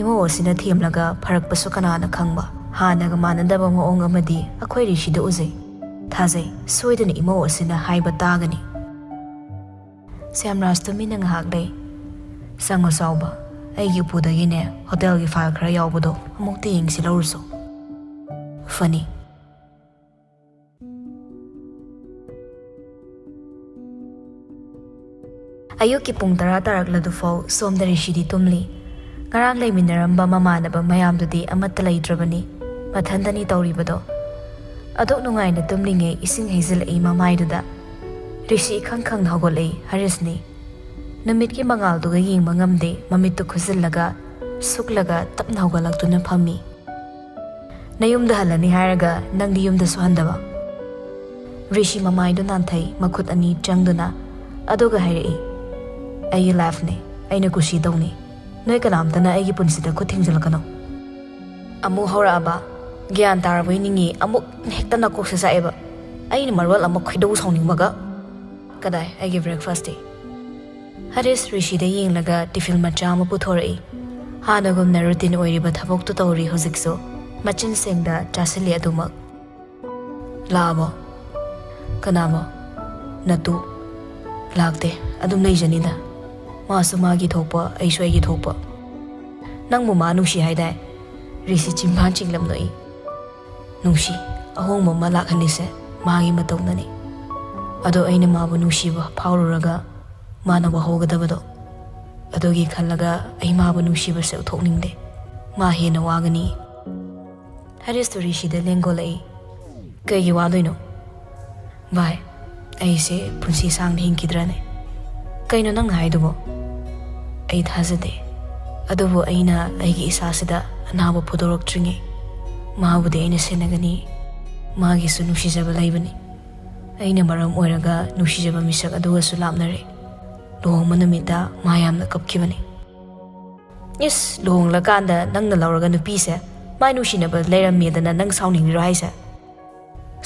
ꯏꯃꯧ ꯑꯁꯤꯅ ꯊꯦꯝꯂꯒ ꯐꯔꯛꯄꯁꯨ ꯀꯅꯥꯅ ꯈꯪꯕ꯫ ꯍꯥꯟꯅꯒ ꯃꯥꯟꯅꯗꯕ ꯃꯑꯣꯡ ꯑꯃꯗꯤ ꯑꯩꯈꯣꯏ ꯔꯤꯁꯤꯗ ꯎꯖꯩ꯫ ꯊꯥꯖꯩ, ꯁꯣꯏꯗꯅ ꯏꯃꯧ ꯑꯁꯤꯅ ꯍꯥꯏꯕ ꯇꯥꯒꯅꯤ꯫" ꯁ꯭ꯌꯥꯝꯔꯥꯖ ꯇꯨꯃꯤꯟꯅ ꯉꯥꯏꯍꯥꯛ ꯂꯩ꯫ "ꯆꯪꯉꯣ ꯆꯥꯎꯕ, ꯑꯩꯒꯤ ꯎꯄꯨꯗꯒꯤꯅꯦ ꯍꯣꯇꯦꯜꯒꯤ ꯐꯥꯏꯜ ꯈꯔ ꯌꯥꯎꯕꯗꯣ ꯑꯃꯨꯛꯇ ꯌꯦꯡꯁꯤ ꯂꯧꯔꯨꯁꯣ꯫" "ꯐꯅꯤ꯫" ꯑꯌꯨꯛꯀꯤ ꯄꯨꯡ ꯇꯔꯥ ꯇꯥꯔꯛꯂꯗꯨꯐꯥꯎ ꯁꯣꯝꯗ ꯔꯤꯁꯤꯗꯤ ꯇꯨꯝꯂꯤ꯫ ꯉꯔꯥꯡ ꯂꯩꯃꯤꯟꯅꯔꯝꯕ ꯃꯃꯥꯟꯅꯕ ꯃꯌꯥꯝꯗꯨꯗꯤ ꯑꯃꯠꯇ ꯂꯩꯇ꯭ꯔꯕꯅꯤ꯫ ꯃꯊꯟꯇꯅꯤ ꯇꯧꯔꯤꯕꯗꯣ꯫ ꯑꯗꯨꯛ ꯅꯨꯡꯉꯥꯏꯅ ꯇꯨꯝꯂꯤꯉꯩ ꯏꯁꯤꯡ ꯍꯩꯖꯤꯜꯂꯛꯏ ꯃꯃꯥꯏꯗꯨꯗ꯫ ꯔꯤꯁꯤ ꯏꯈꯪ ꯈꯪꯅ ꯍꯧꯒꯠꯂꯛꯏ ꯍꯔꯤꯁꯅꯤ꯫ ꯅꯨꯃꯤꯠꯀꯤ ꯃꯉꯥꯜꯗꯨꯒ ꯌꯦꯡꯕ ꯉꯝꯗꯦ, ꯃꯃꯤꯠꯇꯨ ꯈꯨꯖꯤꯜꯂꯒ, ꯁꯨꯛꯂꯒ ꯇꯞꯅ ꯍꯧꯒꯠꯂꯛꯇꯨꯅ ꯐꯝꯃꯤ꯫ ꯅꯌꯨꯝꯗ ꯍꯜꯂꯅꯤ ꯍꯥꯏꯔꯒ ꯅꯪꯗꯤ ꯌꯨꯝꯗꯁꯨ ꯍꯟꯗꯕ꯫ ꯔꯤꯁꯤ ꯃꯃꯥꯏꯗꯨ ꯅꯥꯟꯊꯩ, ꯃꯈꯨꯠ ꯑꯅꯤ ꯆꯪꯗꯨꯅ, ꯑꯗꯨꯒ ꯍꯥꯏꯔꯛꯏ, "ꯑꯩꯒꯤ ꯂꯥꯏꯐꯅꯦ, ꯑꯩꯅ ꯀꯨꯁꯤ ꯇꯧꯅꯤ꯫ ꯅꯣꯏ ꯀꯅꯥꯝꯇꯅ ꯑꯩꯒꯤ ꯄꯨꯟꯁꯤꯗ ꯈꯨꯠ ꯊꯤꯡꯖꯤꯜꯂꯛꯀꯅꯨ꯫" ꯑꯃꯨꯛ ꯍꯧꯔꯛꯑꯕ? ꯒ꯭ꯌꯥꯟ ꯇꯥꯔꯕꯣꯏ ꯅꯤꯡꯉꯤ, ꯑꯃꯨꯛ ꯍꯦꯛꯇ ꯅꯥꯀꯣꯛꯁꯦ ꯆꯥꯛꯑꯦꯕ꯫ ꯑꯩꯅ ꯃꯔꯣꯜ ꯑꯃ ꯈꯣꯏꯗꯧ ꯁꯥꯎꯅꯤꯡꯕꯒ꯫ "ꯀꯗꯥꯏ ꯑꯩꯒꯤ ꯕ꯭ꯔꯦꯛꯐꯥꯁꯇꯤ?" ꯍꯔꯤꯁ ꯔꯤꯁꯤꯗ ꯌꯦꯡꯂꯒ ꯇꯤꯐꯤꯟ ꯃꯆꯥ ꯑꯃ ꯄꯨꯊꯣꯔꯛꯏ꯫ ꯍꯥꯟꯅꯒꯨꯝꯅ ꯔꯨꯇꯤꯟ ꯑꯣꯏꯔꯤꯕ ꯊꯕꯛꯇꯨ ꯇꯧꯔꯤ ꯍꯧꯖꯤꯛꯁꯨ꯫ ꯃꯆꯤꯟ ꯁꯦꯡꯗ ꯆꯥꯁꯤꯜꯂꯤ ꯑꯗꯨꯃꯛ꯫ "ꯂꯥꯛꯑꯕꯣ?" "ꯀꯅꯥꯕꯣ?" "ꯅꯇꯨ?" "ꯂꯥꯛꯇꯦ, ꯑꯗꯨꯝ ꯂꯩꯖꯅꯤꯗ꯫ ꯃꯥꯁꯨ ꯃꯥꯒꯤ ꯊꯣꯛꯄ, ꯑꯩꯁꯨ ꯑꯩꯒꯤ ꯊꯣꯛꯄ꯫ ꯅꯪꯕꯨ ꯃꯥ ꯅꯨꯡꯁꯤ ꯍꯥꯏꯗꯥꯏ?" ꯔꯤꯁꯤ ꯆꯤꯝꯕꯥꯟ ꯆꯤꯡꯂꯝ ꯅꯣꯛꯏ꯫ "ꯅꯨꯡꯁꯤ, ꯑꯍꯣꯡꯕ ꯑꯃ ꯂꯥꯛꯍꯜꯂꯤꯁꯦ ꯃꯥꯒꯤ ꯃꯇꯧꯅꯅꯤ꯫ ꯑꯗꯣ ꯑꯩꯅ ꯃꯥꯕꯨ ꯅꯨꯡꯁꯤꯕ ꯐꯥꯎꯔꯨꯔꯒ ꯃꯥꯅ ꯋꯥꯍꯧꯒꯗꯕꯗꯣ, ꯑꯗꯨꯒꯤ ꯈꯜꯂꯒ ꯑꯩ ꯃꯥꯕꯨ ꯅꯨꯡꯁꯤꯕꯁꯦ ꯎꯠꯊꯣꯛꯅꯤꯡꯗꯦ꯫ ꯃꯥ ꯍꯦꯟꯅ ꯋꯥꯒꯅꯤ꯫" ꯍꯔꯤꯁꯇꯨ ꯔꯤꯁꯤꯗ ꯂꯦꯡꯒꯣꯜꯂꯛꯏ꯫ "ꯀꯩꯒꯤ ꯋꯥꯗꯣꯏꯅꯣ?" "ꯚꯥꯏ, ꯑꯩꯁꯦ ꯄꯨꯟꯁꯤ ꯁꯥꯡꯅ ꯍꯤꯡꯈꯤꯗ꯭ꯔꯅꯦ?" "ꯀꯩꯅꯣ ꯅꯪꯅ ꯍꯥꯏꯗꯨꯕꯣ?" "ꯑꯩ ꯊꯥꯖꯗꯦ꯫ ꯑꯗꯨꯕꯨ ꯑꯩꯅ ꯑꯩꯒꯤ ꯏꯁꯥꯁꯤꯗ ꯑꯅꯥꯕ ꯐꯨꯗꯣꯔꯛꯇ꯭ꯔꯤꯉꯩ ꯃꯥꯕꯨꯗꯤ ꯑꯩꯅ ꯁꯦꯟꯅꯒꯅꯤ꯫ ꯃꯥꯒꯤꯁꯨ ꯅꯨꯡꯁꯤꯖꯕ ꯂꯩꯕꯅꯤ꯫ ꯑꯩꯅ ꯃꯔꯝ ꯑꯣꯏꯔꯒ ꯅꯨꯡꯁꯤꯖꯕ ꯃꯤꯁꯛ ꯑꯗꯨꯒꯁꯨ ꯂꯥꯞꯅꯔꯦ꯫ ꯂꯨꯍꯣꯡꯕ ꯅꯨꯃꯤꯠꯇ ꯃꯥ ꯌꯥꯝꯅ ꯀꯞꯈꯤꯕꯅꯤ꯫" "ꯏꯁ, ꯂꯨꯍꯣꯡꯂꯀꯥꯟꯗ ꯅꯪꯅ ꯂꯧꯔꯒ ꯅꯨꯄꯤꯁꯦ ꯃꯥꯏ ꯅꯨꯡꯁꯤꯅꯕ ꯂꯩꯔꯝꯃꯦꯗꯅ ꯅꯪ ꯁꯥꯎꯅꯤꯡꯉꯤꯔꯣ ꯍꯥꯏꯁꯦ?"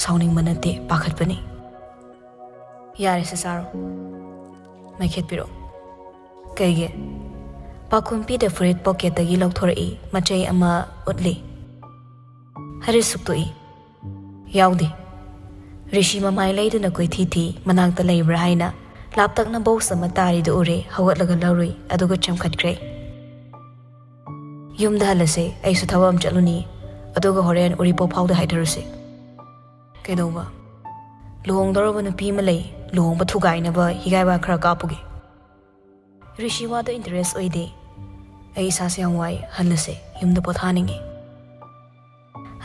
"ꯁꯥꯎꯅꯤꯡꯕ ꯅꯠꯇꯦ, ꯄꯥꯈꯠꯄꯅꯤ꯫" "ꯌꯥꯔꯦꯁꯦ, ꯆꯥꯔꯣ꯫ ꯃꯩꯈꯦꯠ ꯄꯤꯔꯛꯑꯣ꯫" "ꯀꯩꯒꯤ?" ꯄꯥꯈꯨꯝ ꯄꯤꯗ ꯐꯨꯔꯤꯠ ꯄꯣꯀꯦꯠꯇꯒꯤ ꯂꯧꯊꯣꯔꯛꯏ, ꯃꯆꯩ ꯑꯃ ꯎꯠꯂꯤ꯫ ꯍꯔꯤꯁ ꯁꯨꯛꯇꯣꯛꯏ꯫ "ꯌꯥꯎꯗꯦ꯫" ꯔꯤꯁꯤ ꯃꯃꯥꯏ ꯂꯩꯗꯨꯅ ꯀꯣꯏꯊꯤ ꯊꯤ, ꯃꯅꯥꯛꯇ ꯂꯩꯕ꯭ꯔꯥ ꯍꯥꯏꯅ꯫ ꯂꯥꯞꯇꯛꯅ ꯕꯣꯛꯁ ꯑꯃ ꯇꯥꯔꯤꯗꯨ ꯎꯔꯦ, ꯍꯧꯒꯠꯂꯒ ꯂꯧꯔꯨꯏ, ꯑꯗꯨꯒ ꯆꯦꯟꯈꯠꯈ꯭ꯔꯦ꯫ "ꯌꯨꯝꯗ ꯍꯜꯂꯁꯦ, ꯑꯩꯁꯨ ꯊꯕꯛ ꯑꯃ ꯆꯠꯂꯨꯅꯤ, ꯑꯗꯨꯒ ꯍꯣꯔꯦꯟ ꯎꯔꯤꯄꯣꯛ ꯐꯥꯎꯗ ꯍꯥꯏꯊꯔꯁꯦ꯫" "ꯀꯩꯗꯧꯕ?" "ꯂꯨꯍꯣꯡꯗꯧꯔꯕ ꯅꯨꯄꯤ ꯑꯃ ꯂꯩ, ꯂꯨꯍꯣꯡꯕ ꯊꯨꯒꯥꯏꯅꯕ ꯍꯤꯒꯥꯏ ꯋꯥ ꯈꯔ ꯀꯥꯞꯄꯨꯒꯦ꯫" ꯔꯤꯁꯤ ꯋꯥꯗ ꯏꯟꯇꯔꯦꯁ ꯑꯣꯏꯗꯦ꯫ "ꯑꯩ ꯏꯁꯥꯁꯦ ꯌꯥꯝ ꯋꯥꯏ, ꯍꯜꯂꯁꯦ, ꯌꯨꯝꯗ ꯄꯣꯊꯥꯅꯤꯡꯉꯦ꯫"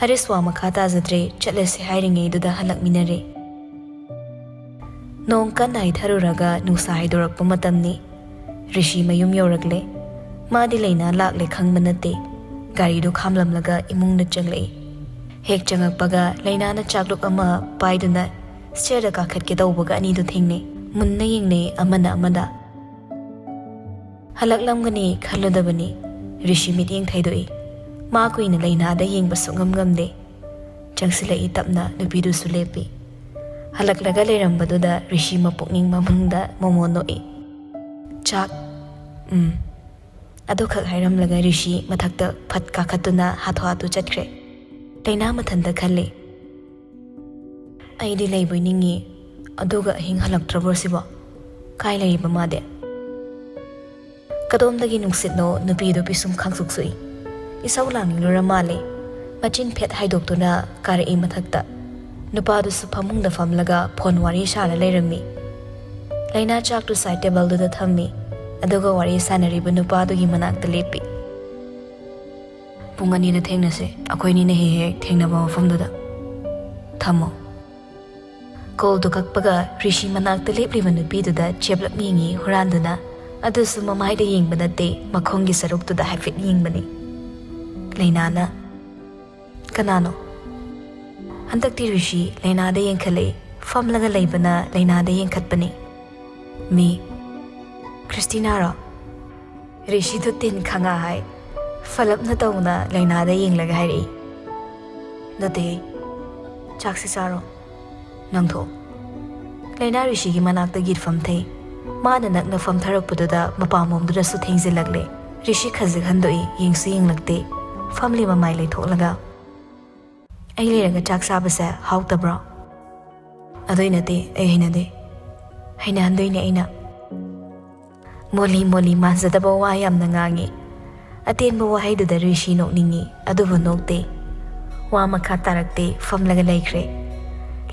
ꯍꯔꯤꯁ ꯋꯥ ꯃꯈꯥ ꯇꯥꯖꯗ꯭ꯔꯦ, ꯆꯠꯂꯁꯦ ꯍꯥꯏꯔꯤꯉꯩꯗꯨꯗ ꯍꯜꯂꯛꯃꯤꯟꯅꯔꯦ꯫ ꯅꯣꯡ ꯀꯟꯅ ꯍꯩꯊꯔꯨꯔꯒ ꯅꯨꯡꯁꯥ ꯍꯥꯏꯗꯣꯔꯛꯄ ꯃꯇꯝꯅꯤ꯫ ꯔꯤꯁꯤ ꯃꯌꯨꯝ ꯌꯧꯔꯛꯂꯦ꯫ ꯃꯥꯗꯤ ꯂꯩꯅꯥ ꯂꯥꯛꯂꯦ ꯈꯪꯕ ꯅꯠꯇꯦ꯫ ꯒꯥꯔꯤꯗꯨ ꯈꯥꯝꯂꯝꯂꯒ ꯏꯃꯨꯡꯗ ꯆꯪꯂꯛꯏ꯫ ꯍꯦꯛ ꯆꯪꯉꯛꯄꯒ ꯂꯩꯅꯥꯅ ꯆꯥꯛꯂꯨꯛ ꯑꯃ ꯄꯥꯏꯗꯨꯅ ꯁ꯭ꯇꯦꯌꯔꯗ ꯀꯥꯈꯠꯀꯦ ꯇꯧꯕꯒ ꯑꯅꯤꯗꯨ ꯊꯦꯡꯅꯩ꯫ ꯃꯨꯟꯅ ꯌꯦꯡꯅꯩ ꯑꯃꯅ ꯑꯃꯗ꯫ ꯍꯜꯂꯛꯂꯝꯒꯅꯤ ꯈꯜꯂꯨꯗꯕꯅꯤ꯫ ꯔꯤꯁꯤ ꯃꯤꯠꯌꯦꯡ ꯊꯩꯗꯣꯛꯏ꯫ ꯃꯥ ꯀꯨꯏꯅ ꯂꯩꯅꯥꯗ ꯌꯦꯡꯕ ꯁꯨꯛꯉꯝ ꯉꯝꯗꯦ꯫ ꯆꯪꯁꯤꯜꯂꯛꯏ ꯇꯞꯅ ꯅꯨꯄꯤꯗꯨꯁꯨ ꯂꯦꯞꯄꯤ꯫ ꯍꯜꯂꯛꯂꯒ ꯂꯩꯔꯝꯕꯗꯨꯗ ꯔꯤꯁꯤ ꯃꯄꯨꯛꯅꯤꯡ ꯃꯃꯨꯡꯗ ꯃꯣꯃꯣꯟ ꯅꯣꯛꯏ꯫ "ꯆꯥꯛ?" "ꯎꯝ"꯫ ꯑꯗꯨꯈꯛ ꯍꯥꯏꯔꯝꯂꯒ ꯔꯤꯁꯤ ꯃꯊꯛꯇ ꯐꯠ ꯀꯥꯈꯠꯇꯨꯅ ꯍꯥꯊꯨ ꯍꯥꯊꯨ ꯆꯠꯈ꯭ꯔꯦ꯫ ꯂꯩꯅꯥ ꯃꯊꯟꯇ ꯈꯜꯂꯤ꯫ "ꯑꯩꯗꯤ ꯂꯩꯕꯣꯏ ꯅꯤꯡꯉꯤ, ꯑꯗꯨꯒ ꯑꯍꯤꯡ ꯍꯜꯂꯛꯇ꯭ꯔꯕ꯭ꯔꯣ ꯁꯤꯕꯣ? ꯀꯥꯏ ꯂꯩꯔꯤꯕ ꯃꯥꯗꯤ?" ꯀꯗꯣꯝꯗꯒꯤ ꯅꯨꯡꯁꯤꯠꯅꯣ ꯅꯨꯄꯤꯗꯨ ꯄꯤꯁꯨꯝ ꯈꯥꯡꯁꯨꯛ ꯁꯨꯏ꯫ ꯏꯁꯧ ꯂꯥꯡꯅꯤꯡꯂꯨꯔ ꯃꯥꯜꯂꯦ꯫ ꯃꯆꯤꯟ ꯐꯦꯠ ꯍꯥꯏꯗꯣꯛꯇꯨꯅ ꯀꯥꯔꯛꯏ ꯃꯊꯛꯇ꯫ ꯅꯨꯄꯥꯗꯨꯁꯨ ꯐꯃꯨꯡꯗ ꯐꯝꯂꯒ ꯐꯣꯟ ꯋꯥꯔꯤ ꯁꯥꯔ ꯂꯩꯔꯝꯃꯤ꯫ ꯂꯩꯅꯥ ꯆꯥꯛꯇꯨ ꯁꯥꯏꯠ ꯇꯦꯕꯜꯗꯨꯗ ꯊꯝꯃꯤ, ꯑꯗꯨꯒ ꯋꯥꯔꯤ ꯁꯥꯟꯅꯔꯤꯕ ꯅꯨꯄꯥꯗꯨꯒꯤ ꯃꯅꯥꯛꯇ ꯂꯦꯞꯄꯤ꯫ "ꯄꯨꯡ ꯑꯅꯤꯗ ꯊꯦꯡꯅꯁꯦ, ꯑꯩꯈꯣꯏꯅꯤꯅ ꯍꯦꯛ ꯍꯦꯛ ꯊꯦꯡꯅꯕ ꯃꯐꯝꯗꯨꯗ꯫ ꯊꯝꯃꯣ"꯫ ꯀꯣꯜꯗꯨ ꯀꯛꯄꯒ ꯔꯤꯁꯤ ꯃꯅꯥꯛꯇ ꯂꯦꯞꯂꯤꯕ ꯅꯨꯄꯤꯗꯨꯗ ꯆꯦꯞꯂꯞ ꯌꯦꯡꯉꯤ ꯍꯨꯔꯥꯟꯗꯨꯅ꯫ ꯑꯗꯨꯁꯨ ꯃꯃꯥꯏꯗ ꯌꯦꯡꯕ ꯅꯠꯇꯦ, ꯃꯈꯣꯡꯒꯤ ꯁꯔꯨꯛꯇꯨꯗ ꯍꯥꯏꯐꯦꯠ ꯌꯦꯡꯕꯅꯤ꯫ ꯂꯩꯅꯥꯅ, "ꯀꯅꯥꯅꯣ?" ꯍꯟꯗꯛꯇꯤ ꯔꯤꯁꯤ ꯂꯩꯅꯥꯗ ꯌꯦꯡꯈꯠꯂꯛꯏ꯫ ꯐꯝꯂꯒ ꯂꯩꯕꯅ ꯂꯩꯅꯥꯗ ꯌꯦꯡꯈꯠꯄꯅꯤ꯫ "ꯃꯤ ꯈ꯭ꯔꯤꯁꯇꯤꯅꯥꯔꯣ?" ꯔꯤꯁꯤꯗꯨ ꯇꯤꯟ ꯈꯪꯉꯥ ꯍꯥꯏ꯫ ꯐꯂꯞꯅ ꯇꯧꯅ ꯂꯩꯅꯥꯗ ꯌꯦꯡꯂꯒ ꯍꯥꯏꯔꯛꯏ꯫ "ꯅꯠꯇꯦ, ꯆꯥꯛꯁꯤ ꯆꯥꯔꯣ, ꯅꯪ ꯊꯣꯛꯑꯣ"꯫ ꯂꯩꯅꯥ ꯔꯤꯁꯤꯒꯤ ꯃꯅꯥꯛꯇꯒꯤ ꯐꯝꯊꯩ꯫ ꯃꯥꯅ ꯅꯛꯅ ꯐꯝꯊꯔꯛꯄꯗꯨꯗ ꯃꯄꯥꯝꯕꯣꯝꯗꯨꯗꯁꯨ ꯊꯦꯡꯖꯤꯜꯂꯛꯂꯦ꯫ ꯔꯤꯁꯤ ꯈꯖꯤꯛ ꯍꯟꯗꯣꯛꯏ, ꯌꯦꯡꯁꯨ ꯌꯦꯡꯂꯛꯇꯦ꯫ ꯐꯝꯂꯤ ꯃꯃꯥꯏ ꯂꯩꯊꯣꯛꯂꯒ, "ꯑꯩ ꯂꯩꯔꯒ ꯆꯥꯛ ꯆꯥꯕꯁꯦ ꯍꯥꯎꯇꯕ꯭ꯔꯣ?" "ꯑꯗꯨꯏ ꯅꯠꯇꯦ, ꯑꯩ ꯍꯩꯅꯗꯦ"꯫ "ꯍꯩꯅꯍꯟꯗꯣꯏꯅꯦ ꯑꯩꯅ"꯫ ꯃꯣꯂꯤ ꯃꯣꯂꯤ ꯃꯥꯟꯖꯗꯕ ꯋꯥ ꯌꯥꯝꯅ ꯉꯥꯡꯉꯤ꯫ ꯑꯇꯦꯟꯕ ꯋꯥꯍꯩꯗꯨꯗ ꯔꯤꯁꯤ ꯅꯣꯛꯅꯤꯡꯉꯤ, ꯑꯗꯨꯕꯨ ꯅꯣꯛꯇꯦ꯫ ꯋꯥ ꯃꯈꯥ ꯇꯥꯔꯛꯇꯦ, ꯐꯝꯂꯒ ꯂꯩꯈ꯭ꯔꯦ꯫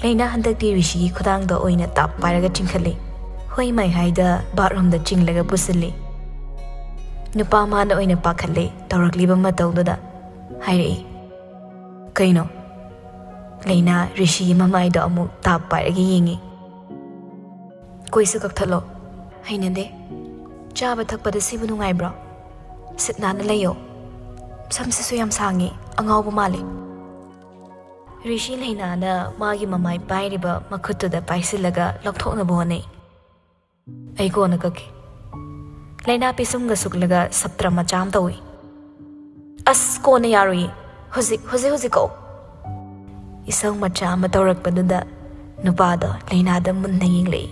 ꯂꯩꯅꯥ ꯍꯟꯗꯛꯇꯤ ꯔꯤꯁꯤꯒꯤ ꯈꯨꯗꯥꯡꯗ ꯑꯣꯏꯅ ꯇꯥꯞ ꯄꯥꯏꯔꯒ ꯆꯤꯡꯈꯠꯂꯤ꯫ ꯍꯣꯏ ꯃꯥꯏ ꯍꯥꯏꯗ ꯕꯥꯠꯔꯨꯝꯗ ꯆꯤꯡꯂꯒ ꯄꯨꯁꯤꯜꯂꯤ꯫ ꯅꯨꯄꯥ ꯃꯥꯅ ꯑꯣꯏꯅ ꯄꯥꯈꯠꯂꯦ ꯇꯧꯔꯛꯂꯤꯕ ꯃꯇꯧꯗꯨꯗ꯫ ꯍꯥꯏꯔꯛꯏ, "ꯀꯩꯅꯣ?" ꯂꯩꯅꯥ ꯔꯤꯁꯤꯒꯤ ꯃꯃꯥꯏꯗꯣ ꯑꯃꯨꯛ ꯇꯥꯞ ꯄꯥꯏꯔꯒ ꯌꯦꯡꯉꯤ꯫ "ꯀꯣꯏꯁꯨ ꯀꯛꯊꯠꯂꯣ"꯫ "ꯍꯩꯅꯗꯦ꯫ ꯆꯥꯕ ꯊꯛꯄꯗ ꯁꯤꯕꯨ ꯅꯨꯡꯉꯥꯏꯕ꯭ꯔꯣ? ꯁꯤꯠ ꯅꯥꯟꯅ ꯂꯩꯌꯣ꯫ ꯁꯝꯁꯤꯁꯨ ꯌꯥꯝ ꯁꯥꯡꯉꯤ, ꯑꯉꯥꯎꯕ ꯃꯥꯜꯂꯤ"꯫ ꯔꯤꯁꯤ ꯂꯩꯅꯥꯅ ꯃꯥꯒꯤ ꯃꯃꯥꯏ ꯄꯥꯏꯔꯤꯕ ꯃꯈꯨꯠꯇꯨꯗ ꯄꯥꯏꯁꯤꯜꯂꯒ ꯂꯧꯊꯣꯛꯅꯕ ꯍꯣꯠꯅꯩ꯫ "ꯑꯩ ꯀꯣꯟꯅ ꯀꯛꯀꯦ꯫" ꯂꯩꯅꯥ ꯄꯤꯁꯨꯝꯒ ꯁꯨꯛꯂꯒ ꯁꯞꯇ꯭ꯔ ꯃꯆꯥ ꯑꯃ ꯇꯧꯏ꯫ "ꯑꯁ, ꯀꯣꯟꯅ ꯌꯥꯔꯣꯏꯌꯦ꯫ ꯍꯧꯖꯤꯛ, ꯍꯧꯖꯤꯛ, ꯍꯧꯖꯤꯛ ꯀꯛꯎ꯫" ꯏꯁꯧ ꯃꯆꯥ ꯑꯃ ꯇꯧꯔꯛꯄꯗꯨꯗ ꯅꯨꯄꯥꯗꯣ ꯂꯩꯅꯥꯗ ꯃꯨꯟꯅ ꯌꯦꯡꯂꯛꯏ꯫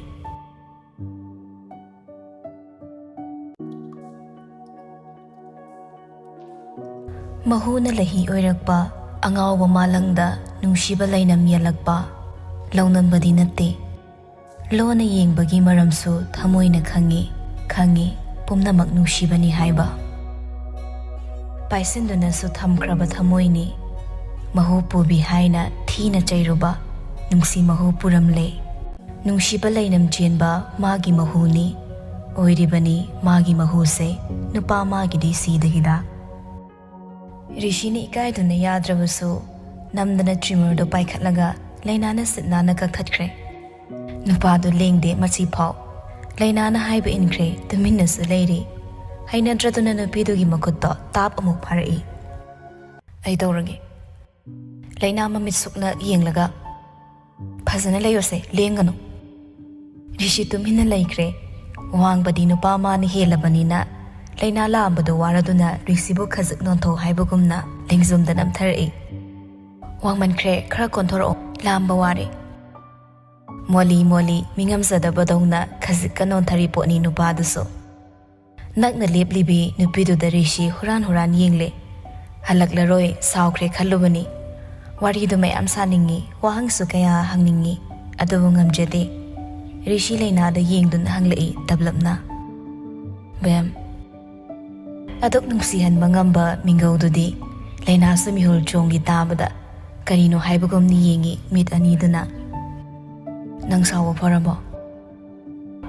ꯃꯍꯨꯅ ꯂꯩꯍꯤ ꯑꯣꯏꯔꯛꯄ, ꯑꯉꯥꯎꯕ ꯃꯥꯂꯪꯗ ꯅꯨꯡꯁꯤꯕ ꯂꯩꯅꯝ ꯌꯦꯜꯂꯛꯄ, ꯂꯧꯅꯝꯕꯗꯤ ꯅꯠꯇꯦ꯫ ꯂꯣꯟꯅ ꯌꯦꯡꯕꯒꯤ ꯃꯔꯝꯁꯨ ꯊꯃꯣꯏꯅ ꯈꯪꯉꯤ, ꯈꯪꯉꯤ, ꯄꯨꯝꯅꯃꯛ ꯅꯨꯡꯁꯤꯕꯅꯤ ꯍꯥꯏꯕ꯫ ꯄꯥꯏꯁꯤꯟꯗꯨꯅꯁꯨ ꯊꯝꯈ꯭ꯔꯕ ꯊꯃꯣꯏꯅꯤ꯫ ꯃꯍꯨ ꯄꯨꯕꯤ ꯍꯥꯏꯅ ꯊꯤꯅ ꯆꯩꯔꯨꯕ, ꯅꯨꯡꯁꯤ ꯃꯍꯨ ꯄꯨꯔꯝꯂꯦ꯫ ꯅꯨꯡꯁꯤꯕ ꯂꯩꯅꯝ ꯆꯦꯟꯕ ꯃꯥꯒꯤ ꯃꯍꯨꯅꯤ꯫ ꯑꯣꯏꯔꯤꯕꯅꯤ ꯃꯥꯒꯤ ꯃꯍꯨꯁꯦ, ꯅꯨꯄꯥ ꯃꯥꯒꯤꯗꯤ ꯁꯤꯗ ꯍꯤꯗꯥꯛ꯫ ꯔꯤꯁꯤꯅ ꯏꯀꯥꯏꯗꯨꯅ ꯌꯥꯗ꯭ꯔꯕꯁꯨ ꯅꯝꯗꯅ ꯇ꯭ꯔꯤꯃꯔꯗꯣ ꯄꯥꯏꯈꯠꯂꯒ ꯂꯩꯅꯥꯅ ꯁꯤꯠ ꯅꯥꯟꯅ ꯀꯛꯊꯠꯈ꯭ꯔꯦ꯫ ꯅꯨꯄꯥꯗꯨ ꯂꯦꯡꯗꯦ ꯃꯆꯤ ꯐꯥꯎ꯫ ꯂꯩꯅꯥꯅ ꯍꯥꯏꯕ ꯏꯟꯈ꯭ꯔꯦ, ꯇꯨꯃꯤꯟꯅꯁꯨ ꯂꯩꯔꯤ꯫ ꯍꯩꯅꯗ꯭ꯔꯗꯨꯅ ꯅꯨꯄꯤꯗꯨꯒꯤ ꯃꯈꯨꯠꯇꯣ ꯇꯥꯞ ꯑꯃꯨꯛ ꯐꯥꯔꯛꯏ꯫ "ꯑꯩ ꯇꯧꯔꯒꯦ꯫" ꯂꯩꯅꯥ ꯃꯃꯤꯠ ꯁꯨꯛꯅ ꯌꯦꯡꯂꯒ, "ꯐꯖꯅ ꯂꯩꯌꯣꯁꯦ, ꯂꯦꯡꯒꯅꯨ꯫" ꯔꯤꯁꯤ ꯇꯨꯃꯤꯟꯅ ꯂꯩꯈ꯭ꯔꯦ꯫ ꯋꯥꯡꯕꯗꯤ ꯅꯨꯄꯥ ꯃꯥꯅ ꯍꯦꯜꯂꯕꯅꯤꯅ ꯂꯩꯅꯥ ꯂꯥꯝꯕꯗꯨ ꯋꯥꯔꯗꯨꯅ ꯔꯤꯁꯤꯕꯨ ꯈꯖꯤꯛ ꯅꯣꯟꯊꯧ ꯍꯥꯏꯕꯒꯨꯝꯅ ꯂꯦꯡꯖꯨꯝꯗ ꯅꯝꯊꯔꯛꯏ꯫ "ꯋꯥꯡꯃꯟꯈ꯭ꯔꯦ, ꯈꯔ ꯀꯣꯟꯊꯣꯔꯛꯑꯣ, ꯂꯥꯝꯕ ꯋꯥꯔꯦ꯫" ꯃꯣꯂꯤ ꯃꯣꯂꯤ ꯃꯤꯉꯝꯖꯗꯕꯗꯧꯅ ꯈꯖꯤꯛꯀ ꯅꯣꯟꯊꯔꯤ ꯄꯣꯠꯅꯤ ꯅꯨꯄꯥꯗꯨꯁꯨ꯫ ꯅꯛꯅ ꯂꯦꯞꯂꯤꯕꯤ ꯅꯨꯄꯤꯗꯨꯗ ꯔꯤꯁꯤ ꯍꯨꯔꯥꯟ ꯍꯨꯔꯥꯟ ꯌꯦꯡꯂꯦ꯫ ꯍꯜꯂꯛꯂꯔꯣꯏ, ꯁꯥꯎꯈ꯭ꯔꯦ ꯈꯜꯂꯨꯕꯅꯤ꯫ ꯋꯥꯔꯤꯗꯨ ꯃꯌꯥꯝ ꯁꯥꯅꯤꯡꯉꯤ, ꯋꯥꯍꯪꯁꯨ ꯀꯌꯥ ꯍꯪꯅꯤꯡꯉꯤ, ꯑꯗꯨꯕꯨ ꯉꯝꯖꯗꯦ꯫ ꯔꯤꯁꯤ ꯂꯩꯅꯥꯗ ꯌꯦꯡꯗꯨꯅ ꯍꯪꯂꯛꯏ ꯇꯞꯂꯞꯅ, "ꯕꯦꯝ꯫" ꯑꯗꯨꯛ ꯅꯨꯡꯁꯤꯍꯟꯕ ꯉꯝꯕ ꯃꯤꯡꯒꯧꯗꯨꯗꯤ ꯂꯩꯅꯥꯁꯨ ꯃꯤꯍꯨꯜ ꯆꯣꯡꯒꯤ ꯇꯥꯕꯗ ꯀꯔꯤꯅꯣ ꯍꯥꯏꯕꯒꯨꯝꯅ ꯌꯦꯡꯉꯤ ꯃꯤꯠ ꯑꯅꯤꯗꯨꯅ꯫ "ꯅꯪ ꯁꯥꯎꯕ ꯐꯔꯕꯣ?"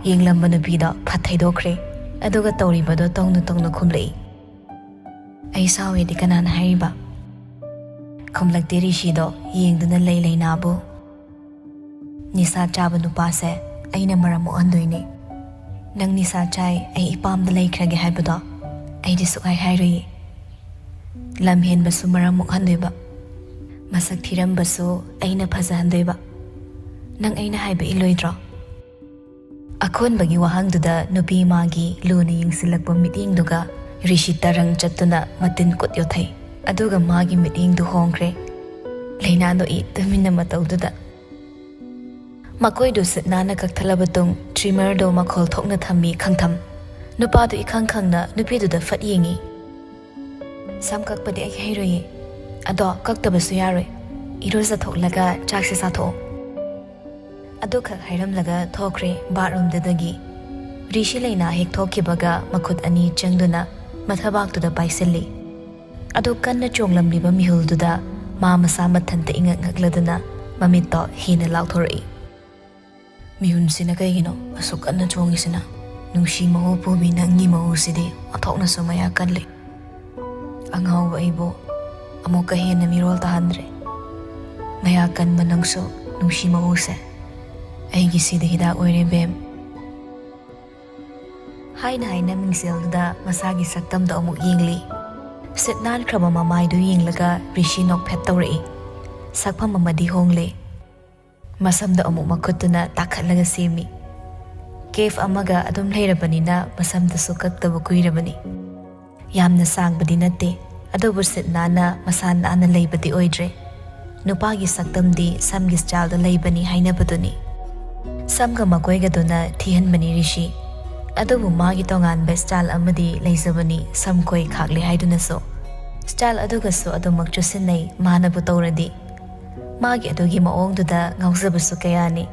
ꯌꯦꯡꯂꯝꯕ ꯅꯨꯄꯤꯗꯣ ꯐꯠ ꯊꯩꯗꯣꯛꯈ꯭ꯔꯦ, ꯑꯗꯨꯒ ꯇꯧꯔꯤꯕꯗꯣ ꯇꯧꯅ ꯇꯧꯅ ꯈꯨꯝꯂꯛꯏ꯫ "ꯑꯩ ꯁꯥꯎꯋꯦꯗꯤ ꯀꯅꯥꯅ ꯍꯥꯏꯔꯤꯕ?" ꯈꯨꯝꯂꯛꯇꯦ ꯔꯤꯁꯤꯗꯣ ꯌꯦꯡꯗꯨꯅ ꯂꯩ ꯂꯩꯅꯥꯕꯨ꯫ "ꯅꯤꯁꯥ ꯆꯥꯕ ꯅꯨꯄꯥꯁꯦ ꯑꯩꯅ ꯃꯔꯝ ꯃꯣꯛꯍꯟꯗꯣꯏꯅꯦ꯫ ꯅꯪ ꯅꯤꯁꯥ ꯆꯥꯏ, ꯑꯩ ꯏꯄꯥꯝꯗ ꯂꯩꯈ꯭ꯔꯒꯦ ꯍꯥꯏꯕꯗꯣ ꯑꯩꯗꯤ ꯁꯨꯛꯍꯥꯏ ꯍꯥꯏꯔꯣꯏꯌꯦ꯫ ꯂꯝ ꯍꯦꯟꯕꯁꯨ ꯃꯔꯝ ꯃꯣꯛꯍꯟꯗꯣꯏꯕ꯫ ꯃꯁꯛ ꯊꯤꯔꯝꯕꯁꯨ ꯑꯩꯅ ꯐꯖꯍꯟꯗꯣꯏꯕ꯫ ꯅꯪ ꯑꯩꯅ ꯍꯥꯏꯕ ꯏꯜꯂꯣꯏꯗ꯭ꯔꯣ? ꯑꯀꯣꯟꯕꯒꯤ ꯋꯥꯍꯪꯗꯨꯗ ꯅꯨꯄꯤ ꯃꯥꯒꯤ ꯂꯨꯅ ꯌꯦꯡꯁꯤꯜꯂꯛꯄ ꯃꯤꯠꯌꯦꯡꯗꯨꯒ ꯔꯤꯁꯤ ꯇꯔꯪ ꯆꯠꯇꯨꯅ ꯃꯇꯤꯟ ꯀꯨꯠ ꯌꯣꯊꯩ꯫ ꯑꯗꯨꯒ ꯃꯥꯒꯤ ꯃꯤꯠꯌꯦꯡꯗꯨ ꯍꯣꯡꯈ꯭ꯔꯦ꯫ ꯂꯩꯅꯥ ꯅꯣꯛꯏ ꯇꯨꯃꯤꯟꯅ ꯃꯇꯧꯗꯨꯗ꯫ ꯃꯀꯣꯏꯗꯨ ꯁꯤꯠ ꯅꯥꯟꯅ ꯀꯛꯊꯠꯂꯕ ꯇꯨꯡ ꯇ꯭ꯔꯤꯃꯔꯗꯨ ꯃꯈꯣꯜ ꯊꯣꯛꯅ ꯊꯝꯃꯤ ꯈꯪꯊꯝ꯫ ꯅꯨꯄꯥꯗꯨ ꯏꯈꯪ ꯈꯪꯅ ꯅꯨꯄꯤꯗꯨꯗ ꯐꯠ ꯌꯦꯡꯉꯤ꯫ "ꯁꯝ ꯀꯛꯄꯗꯤ ꯑꯩ ꯍꯩꯔꯣꯏꯌꯦ꯫ ꯑꯗꯣ ꯀꯛꯇꯕꯁꯨ ꯌꯥꯔꯣꯏ꯫ ꯏꯔꯨꯖꯊꯣꯛꯂꯒ ꯆꯥꯛꯁꯦ ꯆꯥꯊꯣꯛꯑꯣ꯫" ꯑꯗꯨꯈꯛ ꯍꯥꯏꯔꯝꯂꯒ ꯊꯣꯛꯈ꯭ꯔꯦ ꯕꯥꯠꯔꯨꯝꯗꯨꯗꯒꯤ꯫ ꯔꯤꯁꯤ ꯂꯩꯅꯥ ꯍꯦꯛ ꯊꯣꯛꯈꯤꯕꯒ ꯃꯈꯨꯠ ꯑꯅꯤ ꯆꯪꯗꯨꯅ ꯃꯊꯕꯥꯛꯇꯨꯗ ꯄꯥꯏꯁꯤꯜꯂꯤ꯫ ꯑꯗꯨ ꯀꯟꯅ ꯆꯣꯡꯂꯝꯂꯤꯕ ꯃꯤꯍꯨꯜꯗꯨꯗ ꯃꯥ ꯃꯁꯥ ꯃꯊꯟꯇ ꯏꯉꯛ ꯉꯛꯂꯗꯨꯅ ꯃꯃꯤꯠꯇꯣ ꯍꯦꯟꯅ ꯂꯥꯎꯊꯣꯔꯛꯏ꯫ "ꯃꯤꯍꯨꯟꯁꯤꯅ ꯀꯩꯒꯤꯅꯣ ꯑꯁꯨꯛ ꯀꯟꯅ ꯆꯣꯡꯉꯤꯁꯤꯅ? ꯅꯨꯡꯁꯤ ꯃꯍꯨ ꯄꯨꯕꯤ ꯅꯪꯒꯤ ꯃꯍꯨꯁꯤꯗꯤ ꯑꯣꯟꯊꯣꯛꯅꯁꯨ ꯃꯌꯥ ꯀꯜꯂꯤ꯫ ꯑꯉꯥꯎꯕ ꯑꯩꯕꯨ ꯑꯃꯨꯛꯀ ꯍꯦꯟꯅ ꯃꯤꯔꯣꯜ ꯇꯥꯍꯟꯗ꯭ꯔꯦ꯫ ꯃꯌꯥ ꯀꯟꯕ ꯅꯪꯁꯨ ꯅꯨꯡꯁꯤ ꯃꯍꯨꯁꯦ꯫ ꯑꯩꯒꯤ ꯁꯤꯗ ꯍꯤꯗꯥꯛ ꯑꯣꯏꯔꯦ ꯕꯦꯝ꯫" ꯍꯥꯏꯅ ꯍꯥꯏꯅ ꯃꯤꯡꯁꯦꯜꯗꯨꯗ ꯃꯁꯥꯒꯤ ꯁꯛꯇꯝꯗꯣ ꯑꯃꯨꯛ ꯌꯦꯡꯂꯤ꯫ ꯁꯤꯠ ꯅꯥꯟꯈ꯭ꯔꯕ ꯃꯃꯥꯏꯗꯨ ꯌꯦꯡꯂꯒ ꯔꯤꯁꯤ ꯅꯣꯛꯐꯦꯠ ꯇꯧꯔꯛꯏ꯫ ꯁꯛꯐꯝ ꯑꯃꯗꯤ ꯍꯣꯡꯂꯦ꯫ ꯃꯁꯝꯗꯣ ꯑꯃꯨꯛ ꯃꯈꯨꯠꯇꯨꯅ ꯇꯥꯈꯠꯂꯒ ꯁꯦꯝꯃꯤ꯫ ꯀꯦꯐ ꯑꯃꯒ ꯑꯗꯨꯝ ꯂꯩꯔꯕꯅꯤꯅ ꯃꯁꯝꯗꯨꯁꯨ ꯀꯛꯇꯕ ꯀꯨꯏꯔꯕꯅꯤ꯫ ꯌꯥꯝꯅ ꯁꯥꯡꯕꯗꯤ ꯅꯠꯇꯦ, ꯑꯗꯨꯕꯨ ꯁꯤꯠ ꯅꯥꯟꯅ ꯃꯁꯥ ꯅꯥꯟꯅ ꯂꯩꯕꯗꯤ ꯑꯣꯏꯗ꯭ꯔꯦ꯫ ꯅꯨꯄꯥꯒꯤ ꯁꯛꯇꯝꯗꯤ ꯁꯝꯒꯤ ꯁ꯭ꯇꯥꯏꯜꯗ ꯂꯩꯕꯅꯤ ꯍꯥꯏꯅꯕꯗꯨꯅꯤ꯫ ꯁꯝꯒ ꯃꯀꯣꯏꯒꯗꯨꯅ ꯊꯤꯍꯟꯕꯅꯤ ꯔꯤꯁꯤ꯫ ꯑꯗꯨꯕꯨ ꯃꯥꯒꯤ ꯇꯣꯉꯥꯟꯕ ꯁ꯭ꯇꯥꯏꯜ ꯑꯃꯗꯤ ꯂꯩꯖꯕꯅꯤ, ꯁꯝ ꯀꯣꯏ ꯈꯥꯛꯂꯦ ꯍꯥꯏꯗꯨꯅꯁꯨ꯫ ꯁ꯭ꯇꯥꯏꯜ ꯑꯗꯨꯒꯁꯨ ꯑꯗꯨꯃꯛ ꯆꯨꯁꯤꯟꯅꯩ ꯃꯥꯅꯕꯨ ꯇꯧꯔꯗꯤ꯫ ꯃꯥꯒꯤ ꯑꯗꯨꯒꯤ ꯃꯑꯣꯡꯗꯨꯗ ꯉꯥꯎꯖꯕꯁꯨ ꯀꯌꯥꯅꯤ꯫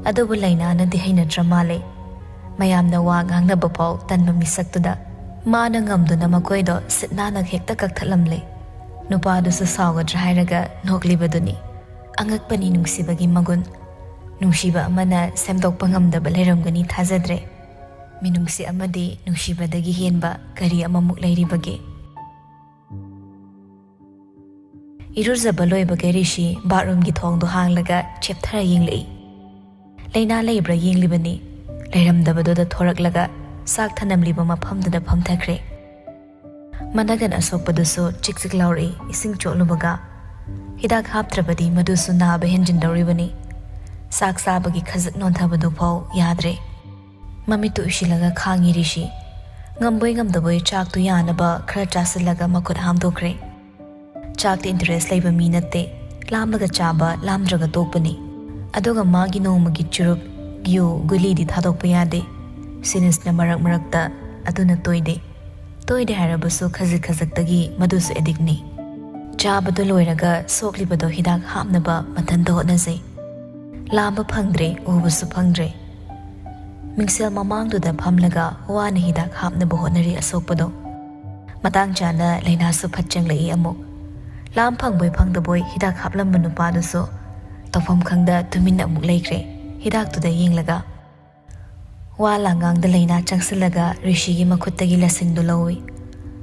ꯑꯗꯨꯕꯨ ꯂꯩꯅꯥꯅꯗꯤ ꯍꯩꯅꯗ꯭ꯔ ꯃꯥꯜꯂꯦ꯫ ꯃꯌꯥꯝꯅ ꯋꯥ ꯉꯥꯡꯅꯕ ꯐꯥꯎ ꯇꯟꯕ ꯃꯤꯁꯛꯇꯨꯗ ꯃꯥꯅ ꯉꯝꯗꯨꯅ ꯃꯀꯣꯏꯗꯣ ꯁꯤꯠ ꯅꯥꯟꯅ ꯍꯦꯛꯇ ꯀꯛꯊꯠꯂꯝꯂꯦ꯫ ꯅꯨꯄꯥꯗꯨꯁꯨ ꯁꯥꯎꯒꯗ꯭ꯔꯥ ꯍꯥꯏꯔꯒ ꯅꯣꯛꯂꯤꯕꯗꯨꯅꯤ꯫ ꯑꯉꯛꯄꯅꯤ ꯅꯨꯡꯁꯤꯕꯒꯤ ꯃꯒꯨꯟ꯫ ꯅꯨꯡꯁꯤꯕ ꯑꯃꯅ ꯁꯦꯝꯗꯣꯛꯄ ꯉꯝꯗꯕ ꯂꯩꯔꯝꯒꯅꯤ ꯊꯥꯖꯗ꯭ꯔꯦ꯫ ꯃꯤꯅꯨꯡꯁꯤ ꯑꯃꯗꯤ ꯅꯨꯡꯁꯤꯕꯗꯒꯤ ꯍꯦꯟꯕ ꯀꯔꯤ ꯑꯃꯃꯨꯛ ꯂꯩꯔꯤꯕꯒꯦ? ꯏꯔꯨꯖꯕ ꯂꯣꯏꯕꯒ ꯔꯤꯁꯤ ꯕꯥꯠꯔꯨꯝꯒꯤ ꯊꯣꯡꯗꯣ ꯍꯥꯡꯂꯒ ꯆꯦꯞꯊꯔ ꯌꯦꯡꯂꯛꯏ꯫ ꯂꯩꯅꯥ ꯂꯩꯕ꯭ꯔꯥ ꯌꯦꯡꯂꯤꯕꯅꯤ꯫ ꯂꯩꯔꯝꯗꯕꯗꯨꯗ ꯊꯣꯔꯛꯂꯒ ꯆꯥꯛ ꯊꯅꯝꯂꯤꯕ ꯃꯐꯝꯗꯨꯗ ꯐꯝꯊꯈ꯭ꯔꯦ꯫ ꯃꯅꯒꯟ ꯑꯁꯣꯛꯄꯗꯨꯁꯨ ꯆꯤꯛ ꯆꯤꯛ ꯂꯥꯎꯔꯛꯏ ꯏꯁꯤꯡ ꯆꯣꯠꯂꯨꯕꯒ꯫ ꯍꯤꯗꯥꯛ ꯍꯥꯞꯇ꯭ꯔꯕꯗꯤ ꯃꯗꯨꯁꯨ ꯅꯥꯕ ꯍꯦꯟꯖꯤꯟꯗꯧꯔꯤꯕꯅꯤ꯫ ꯆꯥꯛ ꯆꯥꯕꯒꯤ ꯈꯖꯤꯛ ꯅꯣꯟꯊꯕꯗꯨ ꯐꯥꯎ ꯌꯥꯗ꯭ꯔꯦ꯫ ꯃꯃꯤꯠꯇꯨ ꯎꯏꯁꯤꯜꯂꯒ ꯈꯥꯡꯉꯤ ꯔꯤꯁꯤ꯫ ꯉꯝꯕꯣꯏ ꯉꯝꯗꯕꯣꯏ ꯆꯥꯛꯇꯨ ꯌꯥꯅꯕ ꯈꯔ ꯆꯥꯁꯤꯜꯂꯒ ꯃꯈꯨꯠ ꯍꯥꯝꯗꯣꯛꯈ꯭ꯔꯦ꯫ ꯆꯥꯛꯇ interest ꯂꯩꯕ ꯃꯤ ꯅꯠꯇꯦ꯫ ꯂꯥꯝꯂꯒ ꯆꯥꯕ, ꯂꯥꯝꯗ꯭ꯔꯒ ꯇꯣꯛꯄꯅꯤ꯫ ꯑꯗꯨꯒ ꯃꯥꯒꯤ ꯅꯣꯡꯃꯒꯤ ꯆꯨꯔꯨꯞ, ꯌꯨ, ꯒꯨꯂꯤꯗꯤ ꯊꯥꯗꯣꯛꯄ ꯌꯥꯗꯦ꯫ ꯁꯤꯅꯤꯁꯅ ꯃꯔꯛ ꯃꯔꯛꯇ, ꯑꯗꯨꯅ ꯇꯣꯏꯗꯦ꯫ ꯇꯣꯏꯗꯦ ꯍꯥꯏꯔꯕꯁꯨ ꯈꯖꯤꯛ ꯈꯖꯤꯛꯇꯒꯤ ꯃꯗꯨꯁꯨ addictꯅꯤ꯫ ꯆꯥꯕꯗꯨ ꯂꯣꯏꯔꯒ ꯁꯣꯛꯂꯤꯕꯗꯣ ꯍꯤꯗꯥꯛ ꯍꯥꯞꯅꯕ ꯃꯊꯟꯇ ꯍꯣꯠꯅꯖꯩ꯫ ꯂꯥꯝꯕ ꯐꯪꯗ꯭ꯔꯦ, ꯎꯕꯁꯨ ꯐꯪꯗ꯭ꯔꯦ꯫ ꯃꯤꯡꯁꯦꯜ ꯃꯃꯥꯡꯗꯨꯗ ꯐꯝꯂꯒ ꯋꯥꯅ ꯍꯤꯗꯥꯛ ꯍꯥꯞꯅꯕ ꯍꯣꯠꯅꯔꯤ ꯑꯁꯣꯛꯄꯗꯣ꯫ ꯃꯇꯥꯡ ꯆꯥꯅ ꯂꯥꯏꯅꯥꯁꯨ ꯐꯠ ꯆꯪꯂꯛꯏ ꯑꯃꯨꯛ꯫ ꯂꯥꯝ ꯐꯪꯕꯣꯏ ꯐꯪꯗꯕꯣꯏ ꯍꯤꯗꯥꯛ ꯍꯥꯞꯂꯝꯕ ꯅꯨꯄꯥꯗꯨꯁꯨ ꯇꯧꯐꯝ ꯈꯪꯗ ꯇꯨꯃꯤꯟꯅ ꯑꯃꯨꯛ ꯂꯩꯈ꯭ꯔꯦ, ꯍꯤꯗꯥꯛꯇꯨꯗ ꯌꯦꯡꯂꯒ꯫ ꯋꯥ ꯂꯥꯡꯒꯥꯡꯗ ꯂꯥꯏꯅꯥ ꯆꯪꯁꯤꯜꯂꯒ ꯔꯤꯁꯤꯒꯤ ꯃꯈꯨꯠꯇꯒꯤ ꯂꯁꯤꯡꯗꯨ ꯂꯧꯏ꯫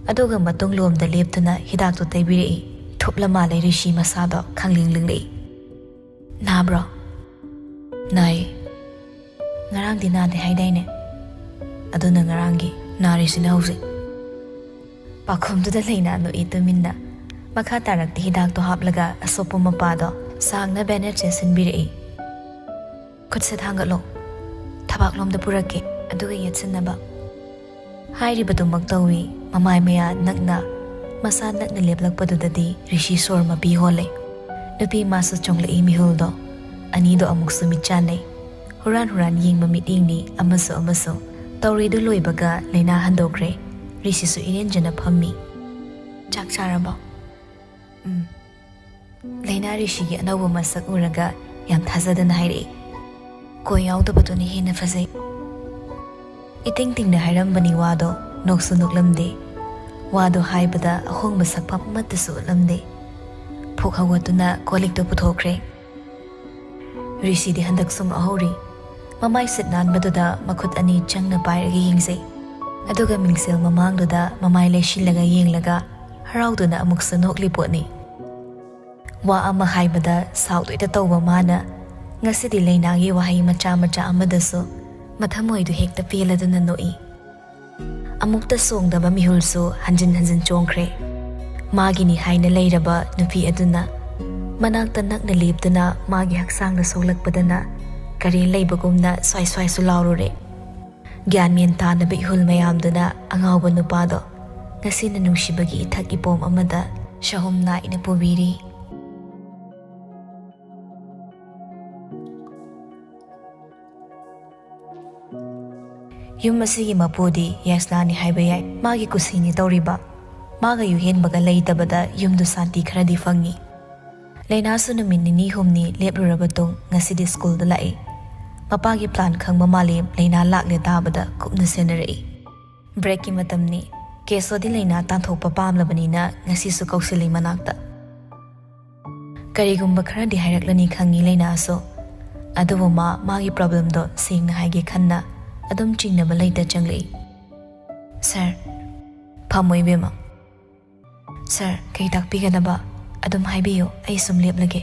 ꯑꯗꯨꯒ ꯃꯇꯨꯡ ꯂꯣꯝꯗ ꯂꯦꯞꯇꯨꯅ ꯍꯤꯗꯥꯛꯇꯨ ꯇꯩꯕꯤꯔꯛꯏ꯫ ꯊꯨꯞꯂ ꯃꯥꯜꯂꯦ ꯔꯤꯁꯤ ꯃꯁꯥꯗꯣ ꯈꯪꯂꯤꯡ ꯂꯤꯡꯂꯛꯏ꯫ "ꯅꯥꯕ꯭ꯔꯣ?" "ꯅꯥꯏ꯫ ꯉꯔꯥꯡꯗꯤ ꯅꯥꯗꯦ ꯍꯥꯏꯗꯥꯏꯅꯦ? ꯑꯗꯨꯅ ꯉꯔꯥꯡꯒꯤ, ꯅꯥꯔꯤꯁꯤꯅ ꯍꯧꯖꯤꯛ꯫" ꯄꯥꯈꯨꯝꯗꯨꯗ ꯂꯩꯅꯥ ꯅꯣꯛꯏ ꯇꯨꯃꯤꯟꯅ꯫ ꯃꯈꯥ ꯇꯥꯔꯛꯇ ꯍꯤꯗꯥꯛꯇꯣ ꯍꯥꯞꯂꯒ ꯑꯁꯣꯛꯄ ꯃꯄꯥꯗꯣ ꯁꯥꯡꯅ bandage ꯁꯤꯟꯕꯤꯔꯛꯏ꯫ "ꯈꯨꯠꯁꯦ ꯊꯥꯡꯒꯠꯂꯣ꯫ ꯊꯕꯥꯛꯂꯣꯝꯗ ꯄꯨꯔꯛꯀꯦ, ꯑꯗꯨꯒ ꯌꯦꯠꯁꯤꯟꯅꯕ꯫" ꯍꯥꯏꯔꯤꯕꯗꯨꯃꯛ ꯇꯧꯏ꯫ ꯃꯃꯥꯏ ꯃꯌꯥ ꯅꯛꯅ, ꯃꯁꯥ ꯅꯛꯅ ꯂꯦꯞꯂꯛꯄꯗꯨꯗꯗꯤ ꯔꯤꯁꯤ ꯁꯣꯔ ꯃꯄꯤ ꯍꯣꯜꯂꯦ꯫ ꯅꯨꯄꯤ ꯃꯥꯁꯨ ꯆꯣꯡꯂꯛꯏ ꯃꯤꯍꯨꯜꯗꯣ꯫ ꯑꯅꯤꯗꯣ ꯑꯃꯨꯛꯁꯨ ꯃꯤꯠ ꯆꯥꯟꯅꯩ꯫ ꯍꯨꯔꯥꯟ ꯍꯨꯔꯥꯟ ꯌꯦꯡꯕ ꯃꯤꯠꯌꯦꯡꯅꯤ ꯑꯃꯁꯨ ꯑꯃꯁꯨ꯫ ꯇꯧꯔꯤꯗꯨ ꯂꯣꯏꯕꯒ ꯂꯥꯏꯅꯥ ꯍꯟꯗꯣꯛꯈ꯭ꯔꯦ꯫ ꯔꯤꯁꯤꯁꯨ ꯏꯔꯦꯟꯖꯅ ꯐꯝꯃꯤ꯫ "ꯆꯥꯛ ꯆꯥꯔꯕꯣ?" "ꯎꯝ꯫" ꯂꯥꯏꯅꯥ ꯔꯤꯁꯤꯒꯤ ꯑꯅꯧꯕ ꯃꯁꯛ ꯎꯔꯒ ꯌꯥꯝ ꯊꯥꯖꯗꯅ ꯍꯥꯏꯔꯛꯏ꯫ "ꯀꯣꯏ ꯌꯥꯎꯗꯕꯗꯨꯅ ꯍꯦꯟꯅ ꯐꯖꯩ꯫" ꯏꯇꯤꯡ ꯇꯤꯡꯅ ꯍꯥꯏꯔꯝꯕꯅꯤ ꯋꯥꯗꯣ, ꯅꯣꯛꯁꯨ ꯅꯣꯛꯂꯝꯗꯦ꯫ ꯋꯥꯗꯣ ꯍꯥꯏꯕꯗ ꯑꯍꯣꯡꯕ ꯁꯛꯐꯝ ꯑꯃꯠꯇꯁꯨ ꯎꯠꯂꯝꯗꯦ꯫ ꯐꯨꯛ ꯍꯧꯒꯠꯇꯨꯅ ꯀꯣꯜ ꯂꯤꯛꯇꯣ ꯄꯨꯊꯣꯛꯈ꯭ꯔꯦ꯫ ꯔꯤꯁꯤꯗꯤ ꯍꯟꯗꯛꯁꯨ ꯉꯥꯎꯍꯧꯔꯤ꯫ ꯃꯃꯥꯏ ꯁꯤꯠ ꯅꯥꯟꯕꯗꯨꯗ ꯃꯈꯨꯠ ꯑꯅꯤ ꯆꯪꯅ ꯄꯥꯏꯔꯒ ꯌꯦꯡꯖꯩ꯫ ꯑꯗꯨꯒ ꯃꯤꯡꯁꯦꯜ ꯃꯃꯥꯡꯗꯨꯗ ꯃꯃꯥꯏ ꯂꯩꯁꯤꯜꯂꯒ ꯌꯦꯡꯂꯒ ꯍꯔꯥꯎꯗꯨꯅ ꯑꯃꯨꯛꯁꯨ ꯅꯣꯛꯂꯤ ꯄꯣꯠꯅꯤ꯫ ꯋꯥ ꯑꯃ ꯍꯥꯏꯕꯗ ꯁꯥꯎꯗꯣꯏꯗ ꯇꯧꯕ ꯃꯥꯅ ꯉꯁꯤꯗꯤ ꯂꯥꯏꯅꯥꯒꯤ ꯋꯥꯍꯩ ꯃꯆꯥ ꯃꯆꯥ ꯑꯃꯗꯁꯨ ꯃꯊꯃꯣꯏꯗꯨ ꯍꯦꯛꯇ ꯄꯦꯜꯂꯗꯨꯅ ꯅꯣꯛꯏ꯫ ꯑꯃꯨꯛꯇ ꯆꯣꯡꯗꯕ ꯃꯤꯍꯨꯜꯁꯨ ꯍꯟꯖꯤꯟ ꯍꯟꯖꯤꯟ ꯆꯣꯡꯈ꯭ꯔꯦ꯫ ꯃꯥꯒꯤꯅꯤ ꯍꯥꯏꯅ ꯂꯩꯔꯕ ꯅꯨꯄꯤ ꯑꯗꯨꯅ ꯃꯅꯥꯛꯇ ꯅꯛꯅ ꯂꯦꯞꯇꯨꯅ ꯃꯥꯒꯤ ꯍꯛꯆꯥꯡꯗ ꯁꯣꯛꯂꯛꯄꯗꯅ ꯀꯔꯤ ꯂꯩꯕꯒꯨꯝꯅ ꯁ꯭ꯋꯥꯏ ꯁ꯭ꯋꯥꯏꯁꯨ ꯂꯥꯎꯔꯨꯔꯦ꯫ ꯒ꯭ꯌꯥꯟ ꯃꯦꯟ ꯇꯥꯗꯕ ꯏꯍꯨꯜ ꯃꯌꯥꯝꯗꯨꯅ ꯑꯉꯥꯎꯕ ꯅꯨꯄꯥꯗꯣ ꯉꯁꯤꯅ ꯅꯨꯡꯁꯤꯕꯒꯤ ꯏꯊꯛ ꯏꯄꯣꯝ ꯑꯃꯗ ꯁꯍꯨꯝ ꯅꯥꯏꯅ ꯄꯨꯕꯤꯔꯤ꯫ ꯌꯨꯝ ꯑꯁꯤꯒꯤ ꯃꯄꯨꯗꯤ ꯌꯥꯏꯁꯅꯥꯅꯤ ꯍꯥꯏꯕ ꯌꯥꯏ꯫ ꯃꯥꯒꯤ ꯀꯨꯁꯤꯅꯤ ꯇꯧꯔꯤꯕ꯫ ꯃꯥꯒ ꯌꯨꯍꯦꯟꯕꯒ ꯂꯩꯇꯕꯗ ꯌꯨꯝꯗꯨ ꯁꯥꯟꯇꯤ ꯈꯔꯗꯤ ꯐꯪꯉꯤ꯫ ꯂꯩꯅꯥꯁꯨ ꯅꯨꯃꯤꯠ ꯅꯤꯅꯤ ꯍꯨꯝꯅꯤ ꯂꯦꯞꯂꯨꯔꯕ ꯇꯨꯡ ꯉꯁꯤꯗꯤ ꯁ꯭ꯀꯨꯜꯗ ꯂꯥꯛꯏ꯫ ꯃꯄꯥꯒꯤ ꯄ꯭ꯂꯥꯟ ꯈꯪꯕ ꯃꯥꯂꯦꯝ ꯂꯩꯅꯥ ꯂꯥꯛꯂꯦ ꯇꯥꯕꯗ ꯀꯨꯞꯅ ꯁꯦꯟꯅꯔꯛꯏ꯫ ꯕ꯭ꯔꯦꯛꯀꯤ ꯃꯇꯝꯅꯤ꯫ ꯀꯦꯁꯣꯗꯤ ꯂꯩꯅꯥ ꯇꯥꯟꯊꯣꯛꯄ ꯄꯥꯝꯂꯕꯅꯤꯅ ꯉꯁꯤꯁꯨ ꯀꯧꯁꯤꯜꯂꯤ ꯃꯅꯥꯛꯇ꯫ ꯀꯔꯤꯒꯨꯝꯕ ꯈꯔꯗꯤ ꯍꯥꯏꯔꯛꯂꯅꯤ ꯈꯪꯉꯤ ꯂꯩꯅꯥꯁꯨ, ꯑꯗꯨꯕꯨ ꯃꯥ ꯃꯥꯒꯤ ꯄ꯭ꯔꯣꯕ꯭ꯂꯦꯝꯗꯣ ꯁꯦꯡꯅ ꯍꯥꯏꯒꯦ ꯈꯟꯅ ꯑꯗꯨꯝ ꯆꯤꯡꯅꯕ ꯂꯩꯇ ꯆꯪꯂꯛꯏ꯫ "ꯁꯥꯔ꯫" "ꯐꯝꯃꯣ ꯏꯕꯦꯝꯃ꯫" "ꯁꯥꯔ, ꯀꯩ ꯇꯥꯛꯄꯤꯒꯗꯕ? ꯑꯗꯨꯝ ꯍꯥꯏꯕꯤꯌꯨ, ꯑꯩ ꯁꯨꯝ ꯂꯦꯞꯂꯒꯦ꯫"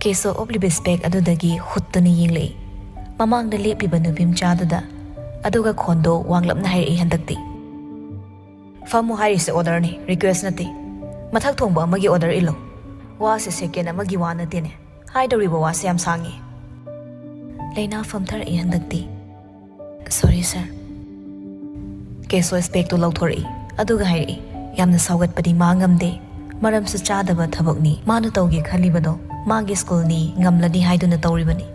ꯀꯦꯁꯣ ꯎꯞꯂꯤꯕ ꯏꯁꯄꯦꯛ ꯑꯗꯨꯗꯒꯤ ꯍꯨꯠꯇꯨꯅ ꯌꯦꯡꯂꯛꯏ꯫ ꯃꯃꯥꯡꯗ ꯂꯦꯞꯂꯤꯕ ꯅꯨꯄꯤ ꯃꯆꯥꯗꯨꯗ, ꯑꯗꯨꯒ ꯈꯣꯟꯗꯣ ꯋꯥꯡꯂꯞꯅ ꯍꯥꯏꯔꯛꯏ ꯍꯟꯗꯛꯇꯤ꯫ "ꯐꯝꯃꯨ ꯍꯥꯏꯔꯤꯁꯦ ꯑꯣꯔꯗꯔꯅꯤ, ꯔꯤꯀ꯭ꯋꯦꯁ ꯅꯠꯇꯦ꯫ ꯃꯊꯛ ꯊꯣꯡꯕ ꯑꯃꯒꯤ ꯑꯣꯔꯗꯔ ꯏꯜꯂꯨ꯫ ꯋꯥꯁꯦ ꯁꯦꯀꯦꯟ ꯑꯃꯒꯤ ꯋꯥ ꯅꯠꯇꯦꯅꯦ꯫ ꯍꯥꯏꯗꯧꯔꯤꯕ ꯋꯥꯁꯦ ꯌꯥꯝ ꯁꯥꯡꯉꯤ꯫" ꯂꯩꯅꯥ ꯐꯝꯊꯔꯛꯏ ꯍꯟꯗꯛꯇꯤ꯫ "ꯁꯣꯔꯤ, ꯁꯥꯔ꯫" ꯀꯦꯁꯣ ꯏꯁꯄꯦꯛꯇꯨ ꯂꯧꯊꯣꯔꯛꯏ, ꯑꯗꯨꯒ ꯍꯥꯏꯔꯛꯏ, ꯌꯥꯝꯅ ꯁꯥꯎꯒꯠꯄꯗꯤ ꯃꯥ ꯉꯝꯗꯦ꯫ ꯃꯔꯝꯁꯨ ꯆꯥꯗꯕ ꯊꯕꯛꯅꯤ ꯃꯥꯅ ꯇꯧꯒꯦ ꯈꯜꯂꯤꯕꯗꯣ꯫ ꯃꯥꯒꯤ ꯁ꯭ꯀꯨꯜꯅꯤ, ꯉꯝꯂꯅꯤ ꯍꯥꯏꯗꯨꯅ ꯇꯧꯔꯤꯕꯅꯤ꯫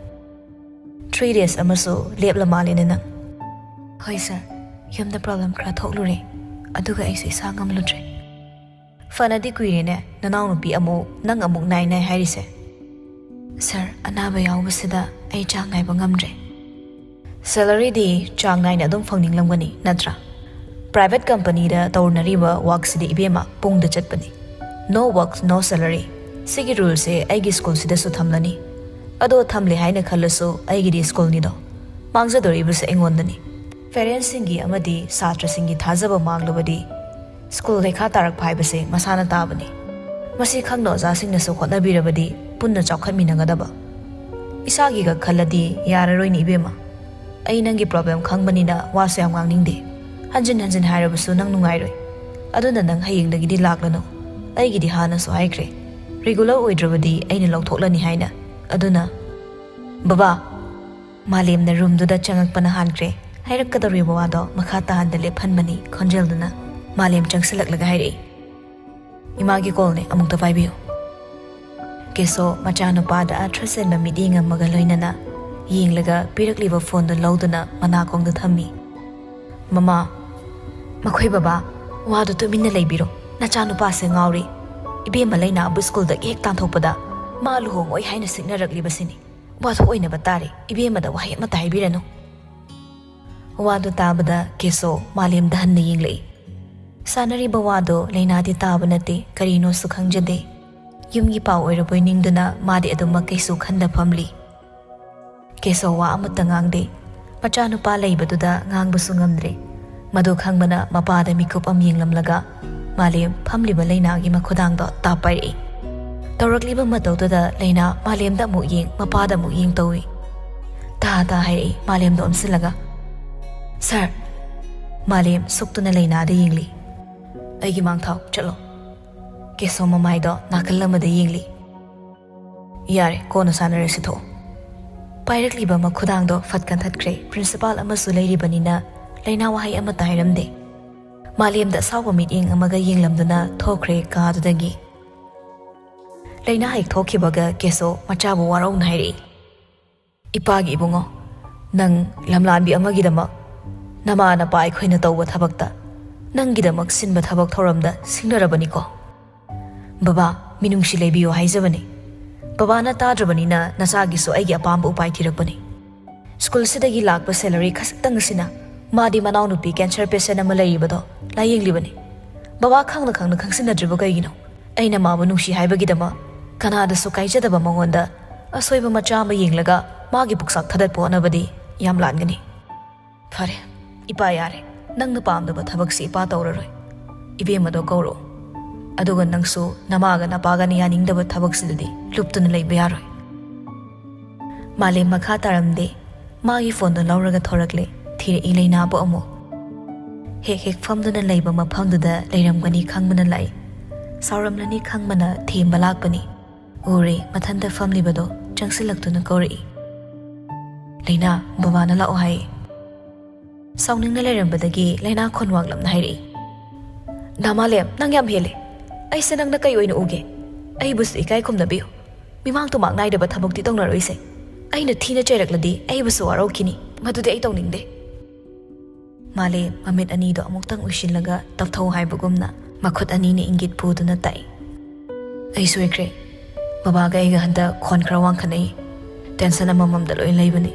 "ꯊ꯭ꯔꯤ ꯗꯦꯖ ꯑꯃꯁꯨ ꯂꯦꯞꯂ ꯃꯥꯜꯂꯦꯅꯦ ꯅꯪ?" "ꯍꯣꯏ, ꯁꯥꯔ꯫ ꯌꯨꯝꯗ ꯄ꯭ꯔꯣꯕ꯭ꯂꯦꯝ ꯈꯔ ꯊꯣꯛꯂꯨꯔꯦ, ꯑꯗꯨꯒ ꯑꯩꯁꯨ ꯏꯁꯥ ꯉꯝꯂꯨꯗ꯭ꯔꯦ꯫" "ꯐꯅꯗꯤ ꯀꯨꯏꯔꯦꯅꯦ, ꯅꯅꯥꯎꯅꯨꯄꯤ ꯑꯃꯨꯛ ꯅꯪ ꯑꯃꯨꯛ ꯅꯥꯏ ꯅꯥꯏ ꯍꯥꯏꯔꯤꯁꯦ?" "ꯁꯥꯔ, ꯑꯅꯥꯕ ꯌꯥꯎꯕꯁꯤꯗ ꯑꯩ ꯆꯥꯡ ꯅꯥꯏꯕ ꯉꯝꯗ꯭ꯔꯦ꯫" "ꯁꯦꯂꯔꯤꯗꯤ ꯆꯥꯡ ꯅꯥꯏꯅ ꯑꯗꯨꯝ ꯐꯪꯅꯤꯡꯂꯝꯒꯅꯤ, ꯅꯠꯇ꯭ꯔꯥ? ꯄ꯭ꯔꯥꯏꯚꯦꯠ ꯀꯝꯄꯅꯤꯗ ꯇꯧꯅꯔꯤꯕ ꯋꯥꯛꯁꯤꯗꯤ ꯏꯕꯦꯝꯃ ꯄꯨꯡꯗ ꯆꯠꯄꯅꯤ꯫ No work, no salary꯫ ꯁꯤꯒꯤ ꯔꯨꯜꯁꯦ ꯑꯩꯒꯤ ꯁ꯭ꯀꯨꯜꯁꯤꯗꯁꯨ ꯊꯝꯂꯅꯤ꯫ ꯑꯗꯣ ꯊꯝꯂꯦ ꯍꯥꯏꯅ ꯈꯜꯂꯁꯨ ꯑꯩꯒꯤꯗꯤ ꯁ꯭ꯀꯨꯜꯅꯤꯗꯣ꯫ ꯃꯥꯡꯖꯗꯣꯔꯤꯕꯁꯦ ꯑꯩꯉꯣꯟꯗꯅꯤ꯫" ꯄꯦꯔꯦꯟꯁꯁꯤꯡꯒꯤ ꯑꯃꯗꯤ ꯁꯥꯇ꯭ꯔꯁꯤꯡꯒꯤ ꯊꯥꯖꯕ ꯃꯥꯡꯂꯕꯗꯤ ꯁ꯭ꯀꯨꯜ ꯂꯩꯈꯥ ꯇꯥꯔꯛꯄ ꯍꯥꯏꯕꯁꯦ ꯃꯁꯥꯅ ꯇꯥꯕꯅꯤ꯫ ꯃꯁꯤ ꯈꯪꯅ ꯑꯣꯖꯥꯁꯤꯡꯅꯁꯨ ꯍꯣꯠꯅꯕꯤꯔꯕꯗꯤ ꯄꯨꯟꯅ ꯆꯥꯎꯈꯠꯃꯤꯟꯅꯒꯗꯕ꯫ ꯏꯁꯥꯒꯤꯒ ꯈꯜꯂꯗꯤ ꯌꯥꯔꯔꯣꯏꯅꯦ ꯏꯕꯦꯝꯃ꯫ ꯑꯩ ꯅꯪꯒꯤ ꯄ꯭ꯔꯣꯕ꯭ꯂꯦꯝ ꯈꯪꯕꯅꯤꯅ ꯋꯥꯁꯨ ꯌꯥꯝ ꯉꯥꯡꯅꯤꯡꯗꯦ꯫ ꯍꯟꯖꯤꯟ ꯍꯟꯖꯤꯟ ꯍꯥꯏꯔꯕꯁꯨ ꯅꯪ ꯅꯨꯡꯉꯥꯏꯔꯣꯏ꯫ ꯑꯗꯨꯅ ꯅꯪ ꯍꯌꯦꯡꯗꯒꯤꯗꯤ ꯂꯥꯛꯂꯅꯨ꯫ ꯑꯩꯒꯤꯗꯤ ꯍꯥꯟꯅꯁꯨ ꯍꯥꯏꯈ꯭ꯔꯦ꯫ ꯔꯤꯒꯨꯂꯔ ꯑꯣꯏꯗ꯭ꯔꯕꯗꯤ ꯑꯩꯅ ꯂꯧꯊꯣꯛꯂꯅꯤ ꯍꯥꯏꯅ꯫ ꯑꯗꯨꯅ, "ꯕꯕꯥ!" ꯃꯥꯂꯦꯝꯅ ꯔꯨꯝꯗꯨꯗ ꯆꯪꯉꯛꯄꯅ ꯍꯥꯟꯈ꯭ꯔꯦ꯫ ꯍꯥꯏꯔꯛꯀꯗꯧꯔꯤꯕ ꯋꯥꯗꯣ ꯃꯈꯥ ꯇꯥꯍꯟꯗ ꯂꯦꯞꯍꯟꯕꯅꯤ ꯈꯣꯟꯖꯦꯜꯗꯨꯅ꯫ ꯃꯥꯂꯦꯝ ꯆꯪꯁꯤꯜꯂꯛꯂꯒ ꯍꯥꯏꯔꯛꯏ, "ꯏꯃꯥꯒꯤ ꯀꯣꯜꯅꯦ, ꯑꯃꯨꯛꯇ ꯄꯥꯏꯕꯤꯌꯨ꯫" ꯀꯦꯁꯣ ꯃꯆꯥꯅꯨꯄꯥꯗ ꯑꯊ꯭ꯔ ꯆꯦꯟꯕ ꯃꯤꯠꯌꯦꯡ ꯑꯃꯒ ꯂꯣꯏꯅꯅ ꯌꯦꯡꯂꯒ ꯄꯤꯔꯛꯂꯤꯕ ꯐꯣꯟꯗꯨ ꯂꯧꯗꯨꯅ ꯃꯅꯥꯀꯣꯡꯗ ꯊꯝꯃꯤ꯫ "ꯃꯃꯥ, ꯃꯈꯣꯏ ꯕꯕꯥ, ꯋꯥꯗꯨ ꯇꯨꯃꯤꯟꯅ ꯂꯩꯕꯤꯔꯣ꯫ ꯅꯆꯥꯅꯨꯄꯥꯁꯦ ꯉꯥꯎꯔꯤ꯫ ꯏꯕꯦꯝꯃ ꯂꯩꯅꯥꯕꯨ ꯁ꯭ꯀꯨꯜꯗꯒꯤ ꯍꯦꯛ ꯇꯥꯟꯊꯣꯛꯄꯗ ꯃꯥ ꯂꯨꯍꯣꯡꯉꯣꯏ ꯍꯥꯏꯅ ꯁꯤꯡꯅꯔꯛꯂꯤꯕꯁꯤꯅꯤ꯫ ꯋꯥꯊꯣꯛ ꯑꯣꯏꯅꯕ ꯇꯥꯔꯦ꯫ ꯏꯕꯦꯝꯃꯗ ꯋꯥꯍꯩ ꯑꯃꯠꯇ ꯍꯥꯏꯕꯤꯔꯅꯨ꯫" ꯋꯥꯗꯨ ꯇꯥꯕꯗ ꯀꯦꯁꯣ ꯃꯥꯂꯦꯝꯗ ꯍꯟꯅ ꯌꯦꯡꯂꯛꯏ꯫ ꯁꯥꯟꯅꯔꯤꯕ ꯋꯥꯗꯣ ꯂꯩꯅꯥꯗꯤ ꯇꯥꯕ ꯅꯠꯇꯦ, ꯀꯔꯤꯅꯣꯁꯨ ꯈꯪꯖꯗꯦ꯫ ꯌꯨꯝꯒꯤ ꯄꯥꯎ ꯑꯣꯏꯔꯕꯣꯏ ꯅꯤꯡꯗꯨꯅ ꯃꯥꯗꯤ ꯑꯗꯨꯃꯛ ꯀꯩꯁꯨ ꯈꯟꯗ ꯐꯝꯂꯤ꯫ ꯀꯦꯁꯣ ꯋꯥ ꯑꯃꯠꯇ ꯉꯥꯡꯗꯦ꯫ ꯃꯆꯥꯅꯨꯄꯥ ꯂꯩꯕꯗꯨꯗ ꯉꯥꯡꯕꯁꯨ ꯉꯝꯗ꯭ꯔꯦ꯫ ꯃꯗꯨ ꯈꯪꯕꯅ ꯃꯄꯥꯗ ꯃꯤꯀꯨꯞ ꯑꯃ ꯌꯦꯡꯂꯝꯂꯒ ꯃꯥꯂꯦꯝ ꯐꯝꯂꯤꯕ ꯂꯩꯅꯥꯒꯤ ꯃꯈꯨꯗꯥꯡꯗꯣ ꯇꯥꯞ ꯄꯥꯏꯔꯛꯏ꯫ ꯇꯧꯔꯛꯂꯤꯕ ꯃꯇꯧꯗꯨꯗ ꯂꯩꯅꯥ ꯃꯥꯂꯦꯝꯗ ꯑꯃꯨꯛ ꯌꯦꯡ, ꯃꯄꯥꯗ ꯑꯃꯨꯛ ꯌꯦꯡ ꯇꯧꯏ꯫ "ꯇꯥ, ꯇꯥ," ꯍꯥꯏꯔꯛꯏ ꯃꯥꯂꯦꯝꯗ ꯑꯣꯟꯁꯤꯜꯂꯒ꯫ "ꯁꯥꯔ!" ꯃꯥꯂꯦꯝ ꯁꯨꯛꯇꯨꯅ ꯂꯩꯅꯥꯗ ꯌꯦꯡꯂꯤ꯫ "ꯑꯩꯒꯤ ꯃꯥꯡꯊꯥꯎ, ꯆꯠꯂꯣ꯫" ꯀꯦꯁꯣ ꯃꯃꯥꯏꯗꯣ ꯅꯥꯀꯜ ꯑꯃꯗ ꯌꯦꯡꯂꯤ꯫ "ꯌꯥꯔꯦ, ꯀꯣꯟꯅ ꯁꯥꯟꯅꯔꯁꯤ, ꯊꯣꯛꯑꯣ꯫" ꯄꯥꯏꯔꯛꯂꯤꯕ ꯃꯈꯨꯗꯥꯡꯗꯣ ꯐꯠ ꯀꯟꯊꯠꯈ꯭ꯔꯦ꯫ ꯄ꯭ꯔꯤꯟꯁꯤꯄꯥꯜ ꯑꯃꯁꯨ ꯂꯩꯔꯤꯕꯅꯤꯅ ꯂꯩꯅꯥ ꯋꯥꯍꯩ ꯑꯃꯠꯇ ꯍꯥꯏꯔꯝꯗꯦ꯫ ꯃꯥꯂꯦꯝꯗ ꯑꯁꯥꯎꯕ ꯃꯤꯠꯌꯦꯡ ꯑꯃꯒ ꯌꯦꯡꯂꯝꯗꯨꯅ ꯊꯣꯛꯈ꯭ꯔꯦ ꯀꯥꯗꯨꯗꯒꯤ꯫ ꯂꯩꯅꯥ ꯍꯦꯛ ꯊꯣꯛꯈꯤꯕꯒ ꯀꯦꯁꯣ ꯃꯆꯥꯕꯨ ꯋꯥꯔꯧꯅ ꯍꯥꯏꯔꯛꯏ, "ꯏꯄꯥꯒꯤ ꯏꯕꯨꯡꯉꯣ, ꯅꯪ ꯂꯝꯂꯥꯟꯕꯤ ꯑꯃꯒꯤꯗꯃꯛ ꯅꯃꯥ ꯅꯄꯥ ꯑꯩꯈꯣꯏꯅ ꯇꯧꯕ ꯊꯕꯛꯇ ꯅꯪꯒꯤꯗꯃꯛ ꯁꯤꯟꯕ ꯊꯕꯛ ꯊꯧꯔꯝꯗ ꯁꯤꯡꯅꯔꯕꯅꯤꯀꯣ꯫ ꯕꯕꯥ, ꯃꯤꯅꯨꯡꯁꯤ ꯂꯩꯕꯤꯌꯨ ꯍꯥꯏꯖꯕꯅꯤ꯫ ꯕꯕꯥꯅ ꯇꯥꯗ꯭ꯔꯕꯅꯤꯅ ꯅꯆꯥꯒꯤꯁꯨ ꯑꯩꯒꯤ ꯑꯄꯥꯝꯕ ꯎꯄꯥꯏ ꯊꯤꯔꯛꯄꯅꯤ꯫ ꯁ꯭ꯀꯨꯜꯁꯤꯗꯒꯤ ꯂꯥꯛꯄ ꯁꯦꯂꯔꯤ ꯈꯖꯤꯛꯇꯪ ꯑꯁꯤꯅ ꯃꯥꯗꯤ ꯃꯅꯥꯎꯅꯨꯄꯤ ꯀꯦꯟꯁꯔ ꯄꯦꯁꯦꯟ ꯑꯃ ꯂꯩꯔꯤꯕꯗꯣ ꯂꯥꯌꯦꯡꯂꯤꯕꯅꯤ꯫ ꯕꯕꯥ ꯈꯪꯅ ꯈꯪꯅ ꯈꯪꯖꯤꯟꯅꯗ꯭ꯔꯤꯕ ꯀꯩꯒꯤꯅꯣ? ꯑꯩꯅ ꯃꯥꯕꯨ ꯅꯨꯡꯁꯤ ꯍꯥꯏꯕꯒꯤꯗꯃꯛ ꯀꯅꯥꯗꯁꯨ ꯀꯥꯏꯖꯗꯕ ꯃꯉꯣꯟꯗ ꯑꯁꯣꯏꯕ ꯃꯆꯥ ꯑꯃ ꯌꯦꯡꯂꯒ ꯃꯥꯒꯤ ꯄꯨꯛꯆꯥꯛ ꯊꯥꯗꯠꯄ ꯍꯣꯠꯅꯕꯗꯤ ꯌꯥꯝ ꯂꯥꯟꯒꯅꯤ꯫" "ꯐꯔꯦ, ꯏꯄꯥ ꯌꯥꯔꯦ꯫ ꯅꯪꯅ ꯄꯥꯝꯗꯕ ꯊꯕꯛꯁꯤ ꯏꯄꯥ ꯇꯧꯔꯔꯣꯏ꯫ ꯏꯕꯦꯝꯃꯗꯣ ꯀꯧꯔꯛꯑꯣ꯫ ꯑꯗꯨꯒ ꯅꯪꯁꯨ ꯅꯃꯥꯒ ꯅꯄꯥꯒꯅ ꯌꯥꯅꯤꯡꯗꯕ ꯊꯕꯛꯁꯤꯗꯗꯤ ꯂꯨꯞꯇꯨꯅ ꯂꯩꯕ ꯌꯥꯔꯣꯏ꯫" ꯃꯥꯂꯦꯝ ꯃꯈꯥ ꯇꯥꯔꯝꯗꯦ꯫ ꯃꯥꯒꯤ ꯐꯣꯟꯗꯣ ꯂꯧꯔꯒ ꯊꯣꯔꯛꯂꯦ꯫ ꯊꯤꯔꯛꯏ ꯂꯩꯅꯥꯕꯨ ꯑꯃꯨꯛ꯫ ꯍꯦꯛ ꯍꯦꯛ ꯐꯝꯗꯨꯅ ꯂꯩꯕ ꯃꯐꯝꯗꯨꯗ ꯂꯩꯔꯝꯒꯅꯤ ꯈꯪꯕꯅ ꯂꯥꯛꯏ꯫ ꯁꯥꯎꯔꯝꯂꯅꯤ ꯈꯪꯕꯅ ꯊꯦꯝꯕ ꯂꯥꯛꯄꯅꯤ꯫ ꯎꯔꯦ, ꯃꯊꯟꯇ ꯐꯝꯂꯤꯕꯗꯣ ꯆꯪꯁꯤꯜꯂꯛꯇꯨꯅ ꯀꯧꯔꯛꯏ꯫ "ꯂꯩꯅꯥ, ꯕꯕꯥꯅ ꯂꯥꯛꯑꯣ ꯍꯥꯏꯌꯦ꯫ ꯁꯥꯎꯅꯤꯡꯅ ꯂꯩꯔꯝꯕꯗꯒꯤ ꯂꯩꯅꯥ ꯈꯣꯟꯋꯥꯡꯂꯞꯅ ꯍꯥꯏꯔꯛꯏ꯫ "ꯗꯥ ꯃꯥꯂꯦꯝ, ꯅꯪ ꯌꯥꯝ ꯍꯦꯜꯂꯦ꯫ ꯑꯩꯁꯦ ꯅꯪꯅ ꯀꯩ ꯑꯣꯏꯅ ꯎꯒꯦ? ꯑꯩꯕꯨꯁꯨ ꯏꯀꯥꯏ ꯈꯨꯝꯅꯕꯤꯌꯨ꯫ ꯃꯤꯃꯥꯡ ꯇꯨꯃꯥꯡ ꯅꯥꯏꯗꯕ ꯊꯕꯛꯇꯤ ꯇꯧꯅꯔꯣꯏꯁꯦ꯫ ꯑꯩꯅ ꯊꯤꯅ ꯆꯩꯔꯛꯂꯗꯤ ꯑꯩꯕꯨꯁꯨ ꯋꯥꯔꯧꯈꯤꯅꯤ꯫ ꯃꯗꯨꯗꯤ ꯑꯩ ꯇꯧꯅꯤꯡꯗꯦ꯫" ꯃꯥꯂꯦꯝ ꯃꯃꯤꯠ ꯑꯅꯤꯗꯣ ꯑꯃꯨꯛꯇꯪ ꯎꯏꯁꯤꯜꯂꯒ ꯇꯞꯊꯧ ꯍꯥꯏꯕꯒꯨꯝꯅ ꯃꯈꯨꯠ ꯑꯅꯤꯅ ꯏꯪꯒꯤꯠ ꯄꯨꯗꯨꯅ ꯇꯥꯛꯏ꯫ "ꯑꯩ ꯁꯣꯏꯈ꯭ꯔꯦ꯫ ꯕꯕꯥꯒ ꯑꯩꯒ ꯍꯟꯗꯛ ꯈꯣꯟ ꯈꯔ ꯋꯥꯡꯈꯠꯅꯩ꯫ ꯇꯦꯟꯁꯟ ꯑꯃꯃꯝꯗ ꯂꯣꯏ ꯂꯩꯕꯅꯤ꯫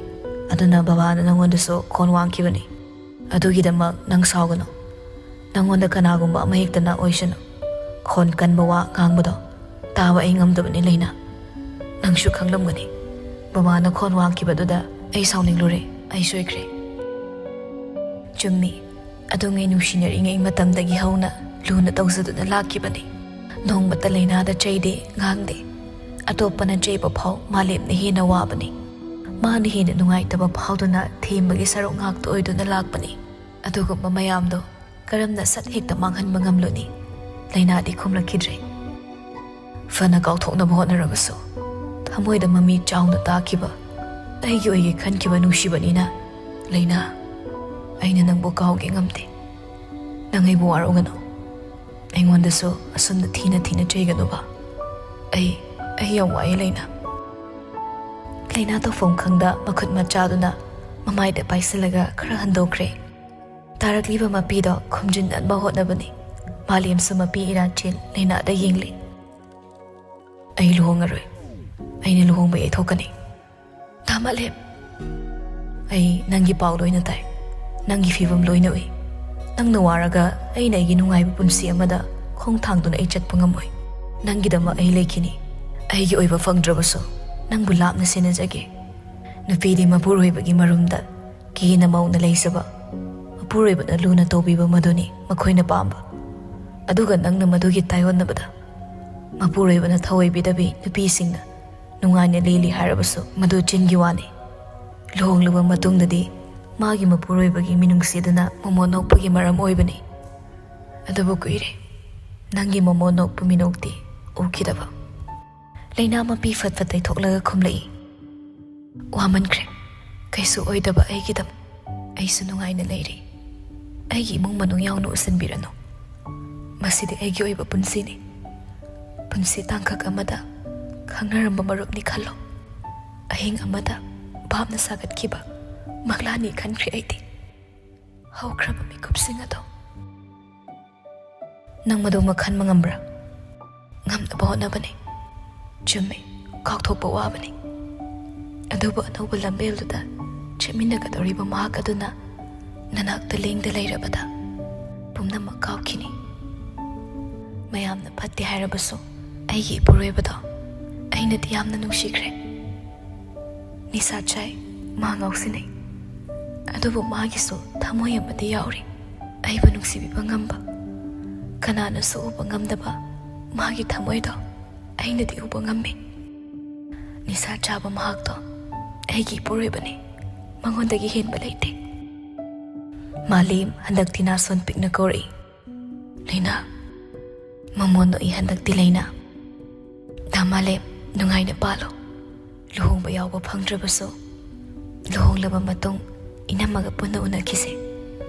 ꯑꯗꯨꯅ ꯕꯕꯥꯅ ꯅꯪꯉꯣꯟꯗꯁꯨ ꯈꯣꯟ ꯋꯥꯡꯈꯤꯕꯅꯤ꯫ ꯑꯗꯨꯒꯤꯗꯃꯛ ꯅꯪ ꯁꯥꯎꯒꯅꯨ꯫ ꯅꯪꯉꯣꯟꯗ ꯀꯅꯥꯒꯨꯝꯕ ꯑꯃ ꯍꯦꯛꯇꯅ ꯑꯣꯏꯁꯅꯨ, ꯈꯣꯟ ꯀꯟꯕ ꯋꯥ ꯉꯥꯡꯕꯗꯣ ꯇꯥꯕ ꯑꯩ ꯉꯝꯗꯕꯅꯤ, ꯂꯩꯅꯥ꯫ ꯅꯪꯁꯨ ꯈꯪꯂꯝꯒꯅꯤ, ꯕꯕꯥꯅ ꯈꯣꯟ ꯋꯥꯡꯈꯤꯕꯗꯨꯗ ꯑꯩ ꯁꯥꯎꯅꯤꯡꯂꯨꯔꯦ꯫ ꯑꯩ ꯁꯣꯏꯈ꯭ꯔꯦ꯫" ꯆꯨꯝꯃꯤ, ꯑꯗꯨꯉꯩ ꯅꯨꯡꯁꯤꯅꯔꯤꯉꯩ ꯃꯇꯝꯗꯒꯤ ꯍꯧꯅ ꯂꯨꯅ ꯇꯧꯖꯗꯨꯅ ꯂꯥꯛꯈꯤꯕꯅꯤ꯫ ꯅꯣꯡꯃꯇ ꯂꯩꯅꯥꯗ ꯆꯩꯗꯦ, ꯉꯥꯡꯗꯦ꯫ ꯑꯇꯣꯞꯄꯅ ꯆꯩꯕ ꯐꯥꯎ ꯃꯥꯂꯦꯝꯅ ꯍꯦꯟꯅ ꯋꯥꯕꯅꯤ꯫ ꯃꯥꯅ ꯍꯦꯟꯅ ꯅꯨꯡꯉꯥꯏꯇꯕ ꯐꯥꯎꯗꯨꯅ ꯊꯦꯝꯕꯒꯤ ꯁꯔꯨꯛ ꯉꯥꯛꯇ ꯑꯣꯏꯗꯨꯅ ꯂꯥꯛꯄꯅꯤ꯫ ꯑꯗꯨꯒꯨꯝꯕ ꯃꯌꯥꯝꯗꯣ ꯀꯔꯝꯅ ꯁꯠ ꯍꯦꯛꯇ ꯃꯥꯡꯍꯟꯕ ꯉꯝꯂꯨꯅꯤ? ꯂꯩꯅꯥꯗꯤ ꯈꯨꯝꯂꯛꯈꯤꯗ꯭ꯔꯦ꯫ ꯐꯅ ꯀꯥꯎꯊꯣꯛꯅꯕ ꯍꯣꯠꯅꯔꯕꯁꯨ, ꯊꯃꯣꯏꯗ ꯃꯃꯤ ꯆꯥꯎꯅ ꯇꯥꯈꯤꯕ, ꯑꯩꯒꯤ ꯑꯣꯏꯒꯦ ꯈꯟꯈꯤꯕ ꯅꯨꯡꯁꯤꯕꯅꯤꯅ, ꯂꯩꯅꯥ, ꯑꯩꯅ ꯅꯪꯕꯨ ꯀꯥꯎꯒꯦ ꯉꯝꯗꯦ꯫ ꯅꯪ ꯑꯩꯕꯨ ꯋꯥꯔꯧꯒꯅꯨ꯫ ꯑꯩꯉꯣꯟꯗꯁꯨ ꯑꯁꯨꯝꯅ ꯊꯤꯅ ꯊꯤꯅ ꯆꯩꯒꯅꯨꯕ꯫ ꯑꯩ, ꯑꯩ ꯌꯥꯝ ꯋꯥꯏꯌꯦ, ꯂꯩꯅꯥ꯫ ꯂꯩꯅꯥ ꯇꯧꯐꯝ ꯈꯪꯗ ꯃꯈꯨꯠ ꯃꯆꯥꯗꯨꯅ ꯃꯃꯥꯏꯗ ꯄꯥꯏꯁꯤꯜꯂꯒ ꯈꯔ ꯍꯟꯗꯣꯛꯈ꯭ꯔꯦ꯫ ꯇꯥꯔꯛꯂꯤꯕ ꯃꯄꯤꯗꯣ ꯈꯨꯝꯖꯤꯟꯅꯕ ꯍꯣꯠꯅꯕꯅꯤ꯫ ꯃꯥꯂꯦꯝꯁꯨ ꯃꯄꯤ ꯏꯔꯥꯆꯦꯜ ꯂꯩꯅꯥꯗ ꯌꯦꯡꯂꯤ꯫ "ꯑꯩ ꯂꯨꯍꯣꯡꯉꯔꯣꯏ꯫ ꯑꯩꯅ ꯂꯨꯍꯣꯡꯕ ꯌꯩꯊꯣꯛꯀꯅꯤ꯫" "ꯗꯥ ꯃꯥꯂꯦꯝ, ꯑꯩ ꯅꯪꯒꯤ ꯄꯥꯎ ꯂꯣꯏꯅ ꯇꯥꯏ, ꯅꯪꯒꯤ ꯐꯤꯕꯝ ꯂꯣꯏꯅ ꯎꯏ꯫ ꯅꯪꯅ ꯋꯥꯔꯒ ꯑꯩꯅ ꯑꯩꯒꯤ ꯅꯨꯡꯉꯥꯏꯕ ꯄꯨꯟꯁꯤ ꯑꯃꯗ ꯈꯣꯡ ꯊꯥꯡꯗꯨꯅ ꯑꯩ ꯆꯠꯄ ꯉꯝꯃꯣꯏ꯫ ꯅꯪꯒꯤꯗꯃꯛ ꯑꯩ ꯂꯩꯈꯤꯅꯤ꯫ ꯑꯩꯒꯤ ꯑꯣꯏꯕ ꯐꯪꯗ꯭ꯔꯕꯁꯨ ꯅꯪꯕꯨ ꯂꯥꯞꯅ ꯁꯦꯟꯅꯖꯒꯦ꯫" ꯅꯨꯄꯤꯗꯤ ꯃꯄꯨꯔꯣꯏꯕꯒꯤ ꯃꯔꯨꯝꯗ ꯀꯦꯅ ꯃꯧꯅ ꯂꯩꯖꯕ, ꯃꯄꯨꯔꯣꯏꯕꯅ ꯂꯨꯅ ꯇꯧꯕꯤꯕ ꯃꯗꯨꯅꯤ ꯃꯈꯣꯏꯅ ꯄꯥꯝꯕ꯫ ꯑꯗꯨꯒ ꯅꯪꯅ ꯃꯗꯨꯒꯤ ꯇꯥꯏꯑꯣꯟꯅꯕꯗ, ꯃꯄꯨꯔꯣꯏꯕꯅ ꯊꯑꯣꯏꯕꯤꯗꯕꯤ ꯅꯨꯄꯤꯁꯤꯡꯅ ꯅꯨꯡꯉꯥꯏꯅ ꯂꯦꯜꯂꯤ ꯍꯥꯏꯔꯕꯁꯨ ꯃꯗꯨ ꯆꯤꯟꯒꯤ ꯋꯥꯅꯤ꯫ ꯂꯨꯍꯣꯡꯂꯕ ꯃꯇꯨꯡꯗꯗꯤ ꯃꯥꯒꯤ ꯃꯄꯨꯔꯣꯏꯕꯒꯤ ꯃꯤꯅꯨꯡꯁꯤꯗꯨꯅ ꯃꯣꯃꯣꯟ ꯅꯣꯛꯄꯒꯤ ꯃꯔꯝ ꯑꯣꯏꯕꯅꯤ꯫ ꯑꯗꯨꯕꯨ ꯀꯨꯏꯔꯦ꯫ ꯅꯪꯒꯤ ꯃꯣꯃꯣꯟ ꯅꯣꯛꯄ ꯃꯤꯅꯣꯛꯇꯤ ꯎꯈꯤꯗꯕ꯫ ꯂꯩꯅꯥ ꯃꯄꯤ ꯐꯠ ꯐꯠ ꯇꯩꯊꯣꯛꯂꯒ ꯈꯨꯝꯂꯛꯏ, "ꯋꯥꯃꯟꯈ꯭ꯔꯦ꯫ ꯀꯩꯁꯨ ꯑꯣꯏꯗꯕ ꯑꯩꯒꯤꯗꯃꯛ ꯑꯩꯁꯨ ꯅꯨꯡꯉꯥꯏꯅ ꯂꯩꯔꯤ꯫ ꯑꯩꯒꯤ ꯏꯃꯨꯡ ꯃꯅꯨꯡ ꯌꯥꯎꯅ ꯎꯁꯤꯟꯕꯤꯔꯅꯨ꯫ ꯃꯁꯤꯗꯤ ꯑꯩꯒꯤ ꯑꯣꯏꯕ ꯄꯨꯟꯁꯤꯅꯤ꯫ ꯄꯨꯟꯁꯤ ꯇꯥꯡꯀꯛ ꯑꯃꯗ ꯈꯪꯅꯔꯝꯕ ꯃꯔꯨꯞꯅꯤ ꯈꯜꯂꯣ꯫ ꯑꯍꯤꯡ ꯑꯃꯗ ꯚꯥꯞꯅ ꯁꯥꯒꯠꯈꯤꯕ ꯃꯪꯂꯥꯟꯅꯤ ꯈꯟꯈ꯭ꯔꯦ ꯑꯩꯗꯤ꯫ ꯍꯧꯈ꯭ꯔꯕ ꯃꯤꯀꯨꯞꯁꯤꯡ ꯑꯗꯣ ꯅꯪ ꯃꯗꯨꯃ ꯈꯟꯕ ꯉꯝꯕ꯭ꯔꯥ?" ꯉꯝꯅꯕ ꯍꯣꯠꯅꯕꯅꯤ꯫ ꯆꯨꯝꯃꯤ, ꯀꯥꯎꯊꯣꯛꯄ ꯋꯥꯕꯅꯤ꯫ ꯑꯗꯨꯕꯨ ꯑꯅꯧꯕ ꯂꯝꯕꯦꯜꯗꯨꯗ ꯆꯠꯃꯤꯟꯅꯒꯗꯧꯔꯤꯕ ꯃꯍꯥꯛ ꯑꯗꯨꯅ ꯅꯅꯥꯛꯇ ꯂꯦꯡꯗ ꯂꯩꯔꯕꯗ ꯄꯨꯝꯅꯃꯛ ꯀꯥꯎꯈꯤꯅꯤ꯫ ꯃꯌꯥꯝꯅ ꯐꯠꯇꯦ ꯍꯥꯏꯔꯕꯁꯨ ꯑꯩꯒꯤ ꯏꯄꯨꯔꯣꯏꯕꯗꯣ ꯑꯩꯅꯗꯤ ꯌꯥꯝꯅ ꯅꯨꯡꯁꯤꯈ꯭ꯔꯦ꯫ ꯅꯤꯁꯥ ꯆꯥꯏ, ꯃꯥ ꯉꯥꯎꯁꯤꯟꯅꯩ꯫ ꯑꯗꯨꯕꯨ ꯃꯥꯒꯤꯁꯨ ꯊꯃꯣꯏ ꯑꯃꯗꯤ ꯌꯥꯎꯔꯤ꯫ ꯑꯩꯕꯨ ꯅꯨꯡꯁꯤꯕꯤꯕ ꯉꯝꯕ, ꯀꯅꯥꯅꯁꯨ ꯎꯕ ꯉꯝꯗꯕ ꯃꯥꯒꯤ ꯊꯃꯣꯏꯗꯣ ꯑꯩꯅꯗꯤ ꯎꯕ ꯉꯝꯃꯤ꯫ ꯅꯤꯁꯥ ꯆꯥꯕ ꯃꯍꯥꯛꯇꯣ ꯑꯩꯒꯤ ꯏꯄꯨꯔꯣꯏꯕꯅꯤ, ꯃꯉꯣꯟꯗꯒꯤ ꯍꯦꯟꯕ ꯂꯩꯇꯦ꯫ ꯃꯥꯂꯦꯝ ꯍꯟꯗꯛꯇꯤ ꯅꯥꯁꯣꯟ ꯄꯤꯛꯅ ꯀꯧꯔꯛꯏ, "ꯂꯩꯅꯥ, ꯃꯃꯣꯟ ꯅꯣꯛꯏ ꯍꯟꯗꯛꯇꯤ ꯂꯩꯅꯥ꯫ ꯗꯥ ꯃꯥꯂꯦꯝ, ꯅꯨꯡꯉꯥꯏꯅ ꯄꯥꯜꯂꯣ꯫ ꯂꯨꯍꯣꯡꯕ ꯌꯥꯎꯕ ꯐꯪꯗ꯭ꯔꯕꯁꯨ, ꯂꯨꯍꯣꯡꯂꯕ ꯃꯇꯨꯡ ꯏꯅꯝꯃꯒ ꯄꯨꯟꯅ ꯎꯅꯈꯤꯁꯦ꯫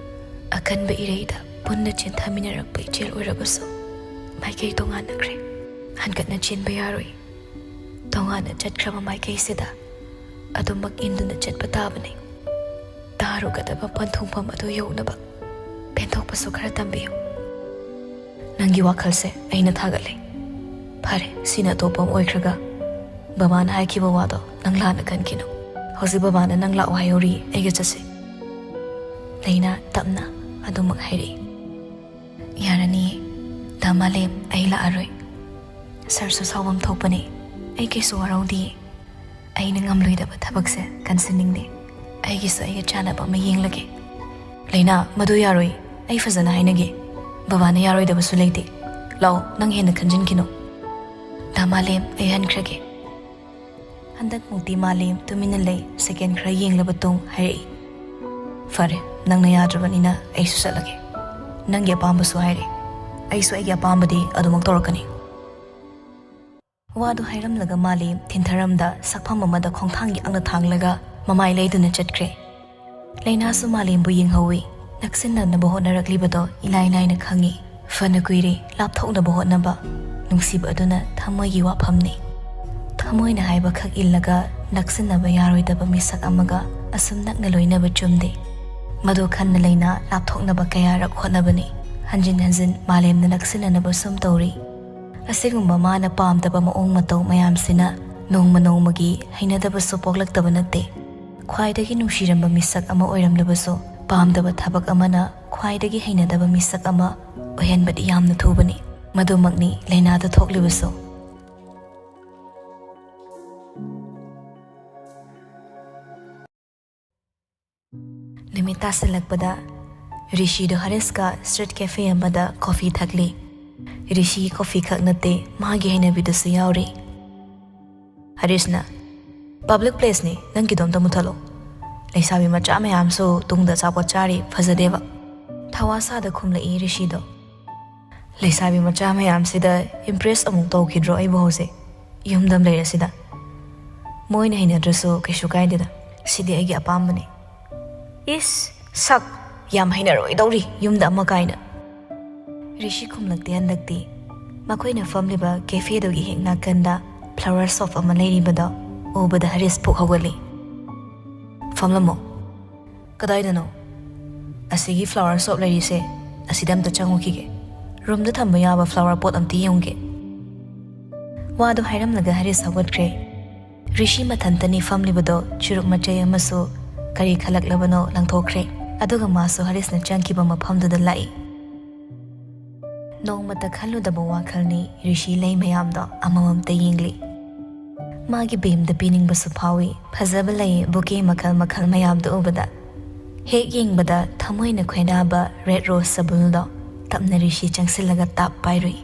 ꯑꯀꯟꯕ ꯏꯔꯩꯗ ꯄꯨꯟꯅ ꯆꯦꯟꯊꯃꯤꯟꯅꯔꯛꯄ ꯏꯆꯦꯜ ꯑꯣꯏꯔꯕꯁꯨ, ꯃꯥꯏꯀꯩ ꯇꯣꯉꯥꯟꯅꯈ꯭ꯔꯦ꯫ ꯍꯟꯒꯠꯅ ꯆꯦꯟꯕ ꯌꯥꯔꯣꯏ꯫ ꯇꯣꯉꯥꯟꯅ ꯆꯠꯈ꯭ꯔꯕ ꯃꯥꯏꯀꯩꯁꯤꯗ ꯑꯗꯨꯃꯛ ꯏꯟꯗꯨꯅ ꯆꯠꯄ ꯇꯥꯕꯅꯤ꯫ ꯇꯥꯔꯨꯒꯗꯕ ꯄꯟꯊꯨꯡꯐꯝ ꯑꯗꯨ ꯌꯧꯅꯕ ꯄꯦꯟꯊꯣꯛꯄꯁꯨ ꯈꯔ ꯇꯝꯕꯤꯌꯨ꯫ ꯅꯪꯒꯤ ꯋꯥꯈꯜꯁꯦ ꯑꯩꯅ ꯊꯥꯒꯠꯂꯦ꯫ ꯐꯔꯦ, ꯁꯤꯅ ꯑꯇꯣꯞꯄ ꯑꯃ ꯑꯣꯏꯈ꯭ꯔꯒ, ꯕꯕꯥꯅ ꯍꯥꯏꯈꯤꯕ ꯋꯥꯗꯣ ꯅꯪ ꯂꯥꯟꯅ ꯈꯟꯈꯤꯅꯨ꯫ ꯍꯧꯖꯤꯛ ꯕꯕꯥꯅ ꯅꯪ ꯂꯥꯛꯑꯣ ꯍꯥꯏꯍꯧꯔꯤ, ꯑꯩꯒ ꯆꯠꯁꯤ꯫" ꯂꯩꯅꯥ ꯇꯞꯅ ꯑꯗꯨꯃꯛ ꯍꯥꯏꯔꯛꯏ꯫ "ꯌꯥꯔꯅꯤꯌꯦ, ꯗꯥ ꯃꯥꯂꯦꯝ, ꯑꯩ ꯂꯥꯛꯑꯔꯣꯏ꯫ ꯁꯥꯔꯁꯨ ꯁꯥꯎꯐꯝ ꯊꯣꯛꯄꯅꯦ, ꯑꯩ ꯀꯩꯁꯨ ꯋꯥꯔꯧꯗꯤꯌꯦ꯫ ꯑꯩꯅ ꯉꯝꯂꯣꯏꯗꯕ ꯊꯕꯛꯁꯦ ꯀꯟꯁꯤꯟꯅꯤꯡꯗꯦ꯫ ꯑꯩꯒꯤꯁꯨ ꯑꯩꯒ ꯆꯥꯟꯅꯕ ꯑꯃ ꯌꯦꯡꯂꯒꯦ꯫" "ꯂꯩꯅꯥ, ꯃꯗꯨ ꯌꯥꯔꯣꯏ꯫ ꯑꯩ ꯐꯖꯅ ꯍꯥꯏꯅꯒꯦ꯫ ꯕꯕꯥꯅ ꯌꯥꯔꯣꯏꯗꯕꯁꯨ ꯂꯩꯇꯦ꯫ ꯂꯥꯛꯑꯣ, ꯅꯪ ꯍꯦꯟꯅ ꯈꯟꯖꯤꯟꯈꯤꯅꯨ꯫ ꯗꯥ ꯃꯥꯂꯦꯝ, ꯑꯩ ꯍꯟꯈ꯭ꯔꯒꯦ꯫" ꯍꯟꯗꯛꯃꯨꯛꯇꯤ ꯃꯥꯂꯦꯝ ꯇꯨꯃꯤꯟꯅ ꯂꯩ꯫ ꯁꯦꯀꯦꯟ ꯈꯔ ꯌꯦꯡꯂꯕ ꯇꯨꯡ ꯍꯥꯏꯔꯛꯏ, "ꯐꯔꯦ, ꯅꯪꯅ ꯌꯥꯗ꯭ꯔꯕꯅꯤꯅ ꯑꯩꯁꯨ ꯆꯠꯂꯒꯦ꯫ ꯅꯪꯒꯤ ꯑꯄꯥꯝꯕꯁꯨ ꯍꯥꯏꯔꯦ꯫ ꯑꯩꯁꯨ ꯑꯩꯒꯤ ꯑꯄꯥꯝꯕꯗꯤ ꯑꯗꯨꯃꯛ ꯇꯧꯔꯛꯀꯅꯤ꯫ ꯋꯥꯗꯨ ꯍꯥꯏꯔꯝꯂꯒ ꯃꯥꯂꯦꯝ ꯊꯤꯟꯊꯔꯝꯗ ꯁꯛꯐꯝ ꯑꯃꯗ ꯈꯣꯡꯊꯥꯡ ꯌꯥꯡꯅ ꯊꯥꯡꯂꯒ ꯃꯃꯥꯏ ꯂꯩꯗꯨꯅ ꯆꯠꯈ꯭ꯔꯦ꯫ ꯂꯩꯅꯥꯁꯨ ꯃꯥꯂꯦꯝꯕꯨ ꯌꯦꯡꯍꯧꯏ꯫ ꯅꯛꯁꯤꯟꯅꯅꯕ ꯍꯣꯠꯅꯔꯛꯂꯤꯕꯗꯣ ꯏꯂꯥꯏ ꯂꯥꯏꯅ ꯈꯪꯏ꯫ ꯐꯅ ꯀꯨꯏꯔꯦ ꯂꯥꯞꯊꯣꯛꯅꯕ ꯍꯣꯠꯅꯕ꯫ ꯅꯨꯡꯁꯤꯕ ꯑꯗꯨꯅ ꯊꯃꯣꯏꯒꯤ ꯋꯥꯐꯝꯅꯤ꯫ ꯊꯃꯣꯏꯅ ꯍꯥꯏꯕ ꯈꯛ ꯏꯜꯂꯒ ꯅꯛꯁꯤꯟꯅꯕ ꯌꯥꯔꯣꯏꯗꯕ ꯃꯤꯁꯛ ꯑꯃꯒ ꯑꯁꯨꯝ ꯅꯛꯅ ꯂꯣꯏꯅꯕ ꯆꯨꯝꯗꯦ꯫ ꯃꯗꯨ ꯈꯟꯅ ꯂꯩꯅ ꯂꯥꯞꯊꯣꯛꯅꯕ ꯀꯌꯥꯔꯛ ꯍꯣꯠꯅꯕꯅꯤ꯫ ꯍꯟꯖꯤꯟ ꯍꯟꯖꯤꯟ ꯃꯥꯂꯦꯝꯅ ꯅꯛꯁꯤꯟꯅꯅꯕ ꯁꯨꯝ ꯇꯧꯔꯤ꯫ ꯑꯁꯤꯒꯨꯝꯕ ꯃꯥꯅ ꯄꯥꯝꯗꯕ ꯃꯑꯣꯡ ꯃꯇꯧ ꯃꯌꯥꯝꯁꯤꯅ ꯅꯣꯡꯃ ꯅꯣꯡꯃꯒꯤ ꯍꯩꯅꯗꯕꯁꯨ ꯄꯣꯛꯂꯛꯇꯕ ꯅꯠꯇꯦ꯫ ꯈ꯭ꯋꯥꯏꯗꯒꯤ ꯅꯨꯡꯁꯤꯔꯝꯕ ꯃꯤꯁꯛ ꯑꯃ ꯑꯣꯏꯔꯝꯂꯕꯁꯨ, ꯄꯥꯝꯗꯕ ꯊꯕꯛ ꯑꯃꯅ ꯈ꯭ꯋꯥꯏꯗꯒꯤ ꯍꯩꯅꯗꯕ ꯃꯤꯁꯛ ꯑꯃ ꯑꯣꯏꯍꯟꯕꯗꯤ ꯌꯥꯝꯅ ꯊꯨꯕꯅꯤ꯫ ꯃꯗꯨꯃꯛꯅꯤ ꯂꯥꯏꯅꯥꯗ ꯊꯣꯛꯂꯤꯕꯁꯨ꯫ ꯅꯨꯃꯤꯠ ꯇꯥꯁꯤꯜꯂꯛꯄꯗ ꯔꯤꯁꯤꯗꯣ ꯍꯔꯤꯁꯀ ꯁ꯭ꯇ꯭ꯔꯤꯠ ꯀꯦꯐꯦ ꯑꯃꯗ ꯀꯣꯐꯤ ꯊꯛꯂꯤ꯫ ꯔꯤꯁꯤ ꯀꯣꯐꯤ ꯈꯛ ꯅꯠꯇꯦ, ꯃꯥꯒꯤ ꯍꯩꯅꯕꯤꯗꯨꯁꯨ ꯌꯥꯎꯔꯤ꯫ ꯍꯔꯤꯁꯅ, "ꯄꯕ꯭ꯂꯤꯛ ꯄ꯭ꯂꯦꯁꯅꯤ, ꯅꯪꯒꯤꯗꯣ ꯑꯝꯇ ꯃꯨꯊꯠꯂꯣ꯫ ꯂꯩꯁꯥꯕꯤ ꯃꯆꯥ ꯃꯌꯥꯝꯁꯨ ꯇꯨꯡꯗ ꯑꯆꯥꯄꯣꯠ ꯆꯥꯔꯤ, ꯐꯖꯗꯦꯕ"꯫ ꯊꯋꯥ ꯁꯥꯗ ꯈꯨꯝꯂꯛꯏ ꯔꯤꯁꯤꯗꯣ꯫ "ꯂꯩꯁꯥꯕꯤ ꯃꯆꯥ ꯃꯌꯥꯝꯁꯤꯗ ꯏꯝꯄ꯭ꯔꯦꯁ ꯑꯃꯨꯛ ꯇꯧꯈꯤꯗ꯭ꯔꯣ ꯑꯩꯕꯨ ꯍꯧꯖꯤꯛ? ꯌꯨꯝꯗ ꯂꯩꯔꯁꯤꯗ꯫ ꯃꯣꯏꯅ ꯍꯩꯅꯗ꯭ꯔꯁꯨ ꯀꯩꯁꯨ ꯀꯥꯏꯗꯦꯗ꯫ ꯁꯤꯗꯤ ꯑꯩꯒꯤ ꯑꯄꯥꯝꯕꯅꯤ"꯫ "ꯏꯁ, ꯁꯛ! ꯌꯥꯝ ꯍꯩꯅꯔꯣꯏꯗꯧꯔꯤ, ꯌꯨꯝꯗ ꯑꯃ ꯀꯥꯏꯅ"꯫ ꯔꯤꯁꯤ ꯈꯨꯝꯂꯛꯇꯦ ꯍꯟꯗꯛꯇꯤ꯫ ꯃꯈꯣꯏꯅ ꯐꯝꯂꯤꯕ ꯀꯦꯐꯦꯗꯨꯒꯤ ꯍꯦꯛ ꯅꯥꯀꯟꯗ ꯐ꯭ꯂꯥꯋꯔ ꯁꯣꯞ ꯑꯃ ꯂꯩꯔꯤꯕꯗꯣ ꯎꯕꯗ ꯍꯔꯤꯁ ꯄꯨꯛ ꯍꯧꯒꯠꯂꯤ꯫ "ꯐꯝꯂꯝꯃꯣ"꯫ "ꯀꯗꯥꯏꯗꯅꯣ?" "ꯑꯁꯤꯒꯤ ꯐ꯭ꯂꯥꯋꯔ ꯁꯣꯞ ꯂꯩꯔꯤꯁꯦ, ꯑꯁꯤꯗ ꯑꯝꯇ ꯆꯪꯉꯨꯈꯤꯒꯦ꯫ ꯔꯨꯝꯗ ꯊꯝꯕ ꯌꯥꯕ ꯐ꯭ꯂꯥꯋꯔ ꯄꯣꯠ ꯑꯝꯇ ꯌꯦꯡꯉꯨꯒꯦ"꯫ ꯋꯥꯗꯨ ꯍꯥꯏꯔꯝꯂꯒ ꯍꯔꯤꯁ ꯍꯧꯒꯠꯈ꯭ꯔꯦ꯫ ꯔꯤꯁꯤ ꯃꯊꯟꯇꯅꯤ ꯐꯝꯂꯤꯕꯗꯣ, ꯆꯨꯔꯨꯞ ꯃꯆꯩ ꯑꯃꯁꯨ ꯀꯔꯤ ꯈꯜꯂꯛꯂꯕꯅꯣ ꯂꯪꯊꯣꯛꯈ꯭ꯔꯦ꯫ ꯑꯗꯨꯒ ꯃꯥꯁꯨ ꯍꯔꯤꯁꯅ ꯆꯪꯈꯤꯕ ꯃꯐꯝꯗꯨꯗ ꯂꯥꯛꯏ꯫ ꯅꯣꯡꯃꯇ ꯈꯜꯂꯨꯗꯕ ꯋꯥꯈꯜꯅꯤ ꯔꯤꯁꯤ ꯂꯩ ꯃꯌꯥꯝꯗꯣ ꯑꯃꯃꯝꯇ ꯌꯦꯡꯂꯤ꯫ ꯃꯥꯒꯤ ꯕꯦꯝꯗ ꯄꯤꯅꯤꯡꯕꯁꯨ ꯐꯥꯎꯏ꯫ ꯐꯖꯕ ꯂꯩ ꯕꯨꯀꯦ ꯃꯈꯜ ꯃꯈꯜ ꯃꯌꯥꯝꯗꯨ ꯎꯕꯗ꯫ ꯍꯦꯛ ꯌꯦꯡꯕꯗ ꯊꯃꯣꯏꯅ ꯈꯣꯏꯗꯥꯕ ꯔꯦꯗ ꯔꯣꯁ ꯁꯕꯨꯜꯗꯣ ꯇꯞꯅ ꯔꯤꯁꯤ ꯆꯪꯁꯤꯜꯂꯒ ꯇꯥꯞ ꯄꯥꯏꯔꯨꯏ꯫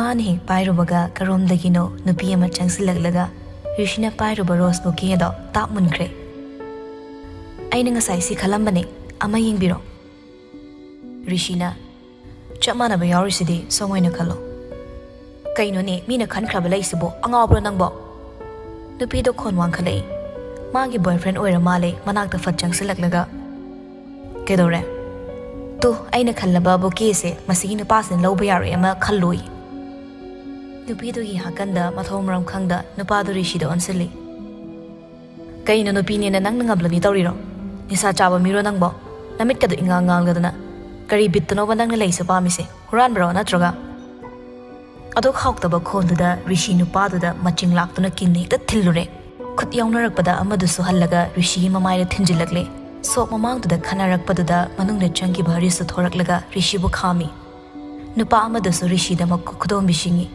ꯃꯥꯅ ꯍꯦꯛ ꯄꯥꯏꯔꯨꯕꯒ ꯀꯔꯣꯝꯗꯒꯤꯅꯣ ꯅꯨꯄꯤ ꯑꯃ ꯆꯪꯁꯤꯜꯂꯛꯂꯒ ꯔꯤꯁꯤꯅ ꯄꯥꯏꯔꯨꯕ ꯔꯣꯁ ꯕꯨꯀꯦꯗꯣ ꯇꯥꯞ ꯃꯨꯟꯈ꯭ꯔꯦ꯫ "ꯑꯩꯅ ꯉꯁꯥꯏ ꯁꯤ ꯈꯜꯂꯝꯕꯅꯦ, ꯑꯃ ꯌꯦꯡꯕꯤꯔꯣ"꯫ ꯔꯤꯁꯤꯅ, ꯆꯞ ꯃꯥꯟꯅꯕ ꯌꯥꯎꯔꯤꯁꯤꯗꯤ ꯁꯣꯝ ꯑꯣꯏꯅ ꯈꯜꯂꯣ꯫ ꯀꯩꯅꯣꯅꯦ, ꯃꯤꯅ ꯈꯟꯈ꯭ꯔꯕ ꯂꯩꯁꯤꯕꯣ? ꯑꯉꯥꯎꯕ꯭ꯔꯣ ꯅꯪꯕꯣ? ꯅꯨꯄꯤꯗꯣ ꯈꯣꯟ ꯋꯥꯡꯈꯠꯂꯛꯏ꯫ ꯃꯥꯒꯤ boyfriend ꯑꯣꯏꯔ ꯃꯥꯜꯂꯦ ꯃꯅꯥꯛꯇ ꯐꯠ ꯆꯪꯁꯤꯜꯂꯛꯂꯒ꯫ ꯀꯩꯗꯧꯔꯦ? ꯇꯨ, ꯑꯩꯅ ꯈꯜꯂꯕ bouquetꯁꯦ ꯃꯁꯤꯒꯤ ꯅꯨꯄꯥꯁꯤꯅ ꯂꯧꯕ ꯌꯥꯔꯣꯏ ꯑꯃ ꯈꯜꯂꯣꯏ꯫ ꯅꯨꯄꯤꯗꯨꯒꯤ ꯍꯥꯀꯟꯗ ꯃꯊꯧ ꯃꯔꯝ ꯈꯪꯗ ꯅꯨꯄꯥꯗꯨ ꯔꯤꯁꯤꯗ ꯑꯣꯟꯁꯤꯜꯂꯤ꯫ ꯀꯩꯅꯣ, ꯅꯨꯄꯤꯅꯦꯅ ꯅꯪꯅ ꯉꯝꯂꯅꯤ ꯇꯧꯔꯤꯔꯣ? ꯅꯤꯁꯥ ꯆꯥꯕ ꯃꯤꯔꯣ ꯅꯪꯕꯣ? ꯅꯃꯤꯠꯀꯗꯣ ꯏꯉꯥꯡ ꯉꯥꯡꯂꯗꯅ꯫ ꯀꯔꯤ ꯕꯤꯠꯇꯅꯣꯕ ꯅꯪꯅ ꯂꯩꯁꯨ ꯄꯥꯝꯃꯤꯁꯦ? ꯍꯨꯔꯥꯟꯕꯔꯣ ꯅꯠꯇ꯭ꯔꯒ? ꯑꯗꯨꯛ ꯍꯥꯎꯇꯕ ꯈꯣꯟꯗꯨꯗ ꯔꯤꯁꯤ ꯅꯨꯄꯥꯗꯨꯗ ꯃꯆꯤꯡ ꯂꯥꯛꯇꯨꯅ ꯀꯤꯟꯅ ꯍꯦꯛꯇ ꯊꯤꯜꯂꯨꯔꯦ꯫ ꯈꯨꯠ ꯌꯥꯎꯅꯔꯛꯄꯗ ꯑꯃꯗꯨꯁꯨ ꯍꯜꯂꯒ ꯔꯤꯁꯤꯒꯤ ꯃꯃꯥꯏꯗ ꯊꯤꯟꯖꯤꯜꯂꯛꯂꯦ꯫ ꯁꯣꯛ ꯃꯃꯥꯡꯗꯨꯗ ꯈꯟꯅꯔꯛꯄꯗꯨꯗ ꯃꯅꯨꯡꯗ ꯆꯪꯈꯤꯕ ꯍꯔꯤꯁꯁꯨ ꯊꯣꯔꯛꯂꯒ ꯔꯤꯁꯤꯕꯨ ꯈꯥꯝꯃꯤ꯫ ꯅꯨꯄꯥ ꯑꯃꯗꯨꯁꯨ ꯔꯤꯁꯤꯗ ꯃꯈꯨꯠ ꯈꯨꯗꯣꯝꯕꯤ ꯁꯤꯡꯉꯤ꯫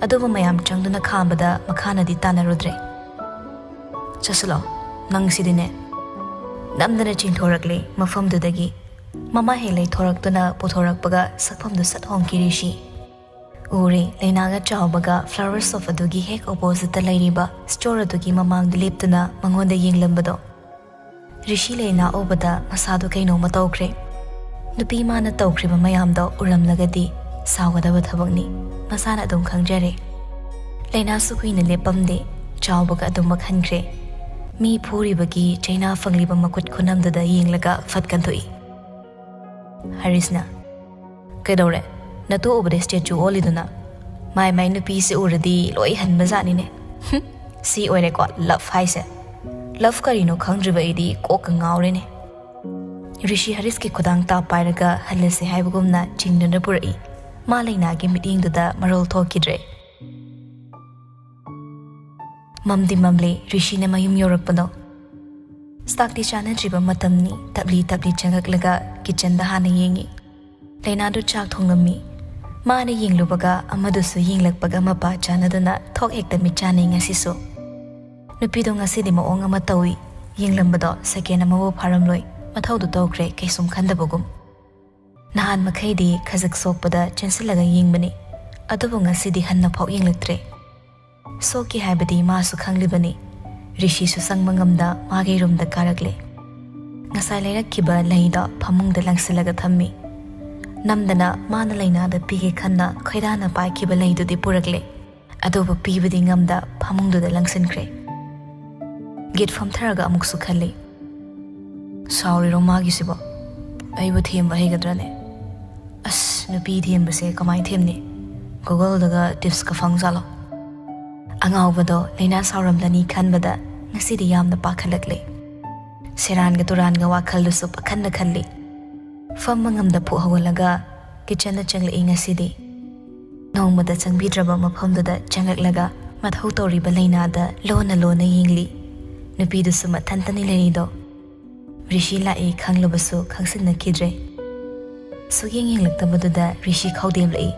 ꯑꯗꯨꯕꯨ ꯃꯌꯥꯝ ꯆꯪꯗꯨꯅ ꯈꯥꯝꯕꯗ ꯃꯈꯥꯅꯗꯤ ꯇꯥꯟꯅꯔꯨꯗ꯭ꯔꯦ꯫ "ꯆꯠꯁꯤꯜꯂꯣ, ꯅꯪꯁꯤꯗꯤꯅꯦ!" ꯅꯝꯗꯅ ꯆꯤꯡꯊꯣꯔꯛꯂꯦ ꯃꯐꯝꯗꯨꯗꯒꯤ꯫ ꯃꯃꯥ ꯍꯦꯛ ꯂꯩꯊꯣꯔꯛꯇꯨꯅ ꯄꯨꯊꯣꯔꯛꯄꯒ ꯁꯛꯐꯝꯗꯨ ꯁꯠ ꯍꯣꯡꯈꯤ ꯔꯤꯁꯤ꯫ ꯎꯔꯦ, ꯂꯩꯅꯥꯒ ꯆꯥꯎꯕꯒ flower shop ꯑꯗꯨꯒꯤ ꯍꯦꯛ oppositeꯇ ꯂꯩꯔꯤꯕ store ꯑꯗꯨꯒꯤ ꯃꯃꯥꯡꯗ ꯂꯦꯞꯇꯨꯅ ꯃꯉꯣꯟꯗ ꯌꯦꯡꯂꯝꯕꯗꯣ꯫ ꯔꯤꯁꯤ ꯂꯩꯅꯥ ꯎꯕꯗ ꯃꯁꯥꯗꯣ ꯀꯩꯅꯣꯝꯃ ꯇꯧꯈ꯭ꯔꯦ꯫ ꯅꯨꯄꯤ ꯃꯥꯅ ꯇꯧꯈ꯭ꯔꯤꯕ ꯃꯌꯥꯝꯗꯣ ꯎꯔꯝꯂꯒꯗꯤ ꯁꯥꯎꯒꯗꯕ ꯊꯕꯛꯅꯤ, ꯃꯁꯥꯅ ꯑꯗꯨꯝ ꯈꯪꯖꯔꯦ꯫ ꯂꯩꯅꯥꯁꯨ ꯀꯨꯏꯅ ꯂꯦꯞꯄꯝꯗꯦ, ꯆꯥꯎꯕꯒ ꯑꯗꯨꯃꯛ ꯍꯟꯈ꯭ꯔꯦ꯫ ꯃꯤ ꯐꯨꯔꯤꯕꯒꯤ ꯆꯩꯅꯥ ꯐꯪꯂꯤꯕ ꯃꯈꯨꯠ ꯈꯨꯅꯝꯗꯨꯗ ꯌꯦꯡꯂꯒ ꯐꯠ ꯀꯟꯊꯣꯛꯏ꯫ ꯍꯔꯤꯁꯅ, "ꯀꯩꯗꯧꯔꯦ? ꯅꯇꯨ ꯎꯕꯗ statue ꯑꯣꯜꯂꯤꯗꯨꯅ? ꯃꯥꯏ ꯃꯥꯏ ꯅꯨꯄꯤꯁꯦ ꯎꯔꯗꯤ ꯂꯣꯏ ꯍꯟꯕ ꯖꯥꯠꯅꯤꯅꯦ꯫ ꯍꯨꯝ, ꯁꯤ ꯑꯣꯏꯔꯦꯀꯣ love ꯍꯥꯏꯁꯦ꯫ Love ꯀꯔꯤꯅꯣ ꯈꯪꯗ꯭ꯔꯤꯕ ꯑꯩꯗꯤ ꯀꯣꯛꯀ ꯉꯥꯎꯔꯦꯅꯦ꯫" ꯔꯤꯁꯤ ꯍꯔꯤꯁꯀꯤ ꯈꯨꯗꯥꯡ ꯇꯥꯞ ꯄꯥꯏꯔꯒ ꯍꯜꯂꯁꯦ ꯍꯥꯏꯕꯒꯨꯝꯅ ꯆꯤꯡꯗꯨꯅ ꯄꯨꯔꯛꯏ꯫ ꯃꯥ ꯂꯩꯅꯥꯒꯤ ꯃꯤꯠꯌꯦꯡꯗꯨꯗ ꯃꯔꯣꯜ ꯊꯣꯛꯈꯤꯗ꯭ꯔꯦ꯫ ꯃꯝꯗꯤ ꯃꯝꯂꯦ ꯔꯤꯁꯤꯅ ꯃꯌꯨꯝ ꯌꯧꯔꯛꯄꯗꯣ꯫ ꯆꯥꯛꯇꯤ ꯆꯥꯅꯗ꯭ꯔꯤꯕ ꯃꯇꯝꯅꯤ꯫ ꯇꯞꯂꯤ ꯇꯞꯂꯤ ꯆꯪꯉꯛꯂꯒ kitchenꯗ ꯍꯥꯟꯅ ꯌꯦꯡꯉꯤ꯫ ꯂꯩꯅꯥꯗꯨ ꯆꯥꯛ ꯊꯣꯡꯂꯝꯃꯤ꯫ ꯃꯥꯅ ꯌꯦꯡꯂꯨꯕꯒ ꯑꯃꯗꯨꯁꯨ ꯌꯦꯡꯂꯛꯄꯒ ꯃꯄꯥ ꯆꯥꯅꯗꯨꯅ ꯊꯣꯛ ꯍꯦꯛꯇ ꯃꯤꯠ ꯆꯥꯅꯩ ꯉꯁꯤꯁꯨ꯫ ꯅꯨꯄꯤꯗꯣ ꯉꯁꯤꯗꯤ ꯃꯑꯣꯡ ꯑꯃ ꯇꯧꯏ꯫ ꯌꯦꯡꯂꯝꯕꯗꯣ second ꯑꯃꯕꯨ ꯐꯥꯔꯝꯂꯣꯏ꯫ ꯃꯊꯧꯗꯨ ꯇꯧꯈ꯭ꯔꯦ ꯀꯩꯁꯨꯝ ꯈꯟꯗꯕꯒꯨꯝ꯫ ꯅꯍꯥꯟ ꯃꯈꯩꯗꯤ ꯈꯖꯤꯛ ꯁꯣꯛꯄꯗ ꯆꯦꯟꯁꯤꯜꯂꯒ ꯌꯦꯡꯕꯅꯤ, ꯑꯗꯨꯕꯨ ꯉꯁꯤꯗꯤ ꯍꯟꯅꯐꯥꯎ ꯌꯦꯡꯂꯛꯇ꯭ꯔꯦ꯫ ꯁꯣꯛꯈꯤ ꯍꯥꯏꯕꯗꯤ ꯃꯥꯁꯨ ꯈꯪꯂꯤꯕꯅꯤ꯫ ꯔꯤꯁꯤꯁꯨ ꯆꯪꯕ ꯉꯝꯗ ꯃꯥꯒꯤ roomꯗ ꯀꯥꯔꯛꯂꯦ꯫ ꯉꯁꯥꯏ ꯂꯩꯔꯛꯈꯤꯕ ꯂꯩꯗꯣ ꯐꯃꯨꯡꯗ ꯂꯪꯁꯤꯜꯂꯒ ꯊꯝꯃꯤ꯫ ꯅꯝꯗꯅ ꯃꯥꯅ ꯂꯩꯅꯥꯗ ꯄꯤꯒꯦ ꯈꯟꯅ ꯈꯣꯏꯗꯥꯅ ꯄꯥꯏꯈꯤꯕ ꯂꯩꯗꯨꯗꯤ ꯄꯨꯔꯛꯂꯦ꯫ ꯑꯗꯨꯕꯨ ꯄꯤꯕꯗꯤ ꯉꯝꯗ ꯐꯃꯨꯡꯗꯨꯗ ꯂꯪꯁꯤꯟꯈ꯭ꯔꯦ꯫ ꯒꯤꯠ ꯐꯝꯊꯔꯒ ꯑꯃꯨꯛꯁꯨ ꯈꯜꯂꯤ, "ꯁꯥꯎꯔꯤꯔꯣ ꯃꯥꯒꯤꯁꯤꯕꯣ? ꯑꯩꯕꯨ ꯊꯦꯝꯕ ꯍꯩꯒꯗ꯭ꯔꯅꯦ? ꯑꯁ, ꯅꯨꯄꯤ ꯊꯦꯝꯕꯁꯦ ꯀꯃꯥꯏꯅ ꯊꯦꯝꯅꯤ? ꯒꯨꯒꯜꯗꯒ ꯇꯤꯞꯁꯀ ꯐꯪꯖꯥꯠꯂꯣ?" ꯑꯉꯥꯎꯕꯗꯣ ꯂꯩꯅꯥ ꯁꯥꯎꯔꯝꯂꯅꯤ ꯈꯟꯕꯗ ꯉꯁꯤꯗꯤ ꯌꯥꯝꯅ ꯄꯥꯈꯠꯂꯛꯂꯦ꯫ ꯁꯦꯔꯥꯟꯒ ꯇꯨꯔꯥꯟꯒ ꯋꯥꯈꯜꯗꯨꯁꯨ ꯄꯥꯈꯟꯗ ꯈꯜꯂꯤ꯫ ꯐꯝꯕ ꯉꯝꯗ ꯐꯨꯛ ꯍꯧꯒꯠꯂꯒ ꯀꯤꯠꯆꯟꯗ ꯆꯪꯂꯛꯏ ꯉꯁꯤꯗꯤ꯫ ꯅꯣꯡꯃꯗ ꯆꯪꯕꯤꯗ꯭ꯔꯕ ꯃꯐꯝꯗꯨꯗ ꯆꯪꯂꯛꯂꯒ ꯃꯊꯧ ꯇꯧꯔꯤꯕ ꯂꯩꯅꯥꯗ ꯂꯣꯟꯅ ꯂꯣꯟꯅ ꯌꯦꯡꯂꯤ꯫ ꯅꯨꯄꯤꯗꯨꯁꯨ ꯃꯊꯟꯇꯅꯤ ꯂꯩꯔꯤꯗꯣ꯫ ꯔꯤꯁꯤ ꯂꯥꯛꯏ ꯈꯪꯂꯕꯁꯨ ꯈꯪꯁꯤꯟꯅꯈꯤꯗ꯭ꯔꯦ꯫ ꯁꯨꯛꯌꯦꯡ ꯌꯦꯡꯂꯛꯇꯕꯗꯨꯗ ꯔꯤꯁꯤ ꯈꯧꯗꯦꯝꯂꯛꯏ꯫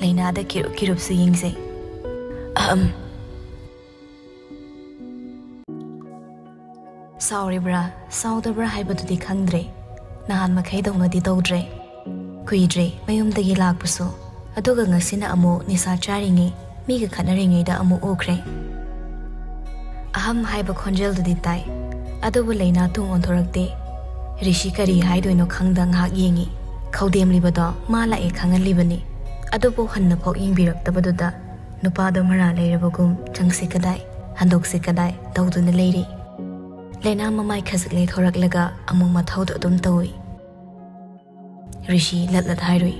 ꯂꯩꯅꯥꯗ ꯀꯤꯔꯨꯞ ꯀꯤꯔꯨꯞꯁꯨ ꯌꯦꯡꯖꯩ꯫ "ꯑꯍꯝ꯫ ꯁꯥꯎꯔꯤꯕ꯭ꯔꯥ, ꯁꯥꯎꯗꯕ꯭ꯔꯥ ꯍꯥꯏꯕꯗꯨꯗꯤ ꯈꯪꯗ꯭ꯔꯦ꯫ ꯅꯍꯥꯟ ꯃꯈꯩꯗꯧꯅꯗꯤ ꯇꯧꯗ꯭ꯔꯦ꯫ ꯀꯨꯏꯗ꯭ꯔꯦ ꯃꯌꯨꯝꯗꯒꯤ ꯂꯥꯛꯄꯁꯨ꯫ ꯑꯗꯨꯒ ꯉꯁꯤꯅ ꯑꯃꯨꯛ ꯅꯤꯁꯥ ꯆꯥꯔꯤꯉꯩ ꯃꯤꯒ ꯈꯠꯅꯔꯤꯉꯩꯗ ꯑꯃꯨꯛ ꯎꯈ꯭ꯔꯦ꯫" ꯑꯍꯝ ꯍꯥꯏꯕ ꯈꯣꯟꯖꯦꯜꯗꯨꯗꯤ ꯇꯥꯏ, ꯑꯗꯨꯕꯨ ꯂꯩꯅꯥ ꯇꯨꯡ ꯑꯣꯟꯊꯣꯔꯛꯇꯦ꯫ ꯔꯤꯁꯤ ꯀꯔꯤ ꯍꯥꯏꯗꯣꯏꯅꯣ ꯈꯪꯗ ꯉꯥꯏꯍꯥꯛ ꯌꯦꯡꯉꯤ꯫ ꯈꯧꯗꯦꯝꯂꯤꯕꯗꯣ ꯃꯥ ꯂꯥꯛꯑꯦ ꯈꯪꯍꯜꯂꯤꯕꯅꯤ꯫ ꯑꯗꯨꯕꯨ ꯍꯟꯅ ꯐꯥꯎ ꯌꯦꯡꯕꯤꯔꯛꯇꯕꯗꯨꯗ ꯅꯨꯄꯥꯗꯣ ꯃꯔꯥ ꯂꯩꯔꯕꯒꯨꯝ ꯆꯪꯁꯤ ꯀꯗꯥꯏ, ꯍꯟꯗꯣꯛꯁꯤ ꯀꯗꯥꯏ ꯇꯧꯗꯨꯅ ꯂꯩꯔꯤ꯫ ꯂꯩꯅꯥ ꯃꯃꯥꯏ ꯈꯖꯤꯛ ꯂꯩꯊꯣꯔꯛꯂꯒ ꯑꯃꯨꯛ ꯃꯊꯧꯗꯣ ꯑꯗꯨꯝ ꯇꯧꯏ꯫ ꯔꯤꯁꯤ ꯂꯠ ꯂꯠ ꯍꯥꯏꯔꯨꯏ꯫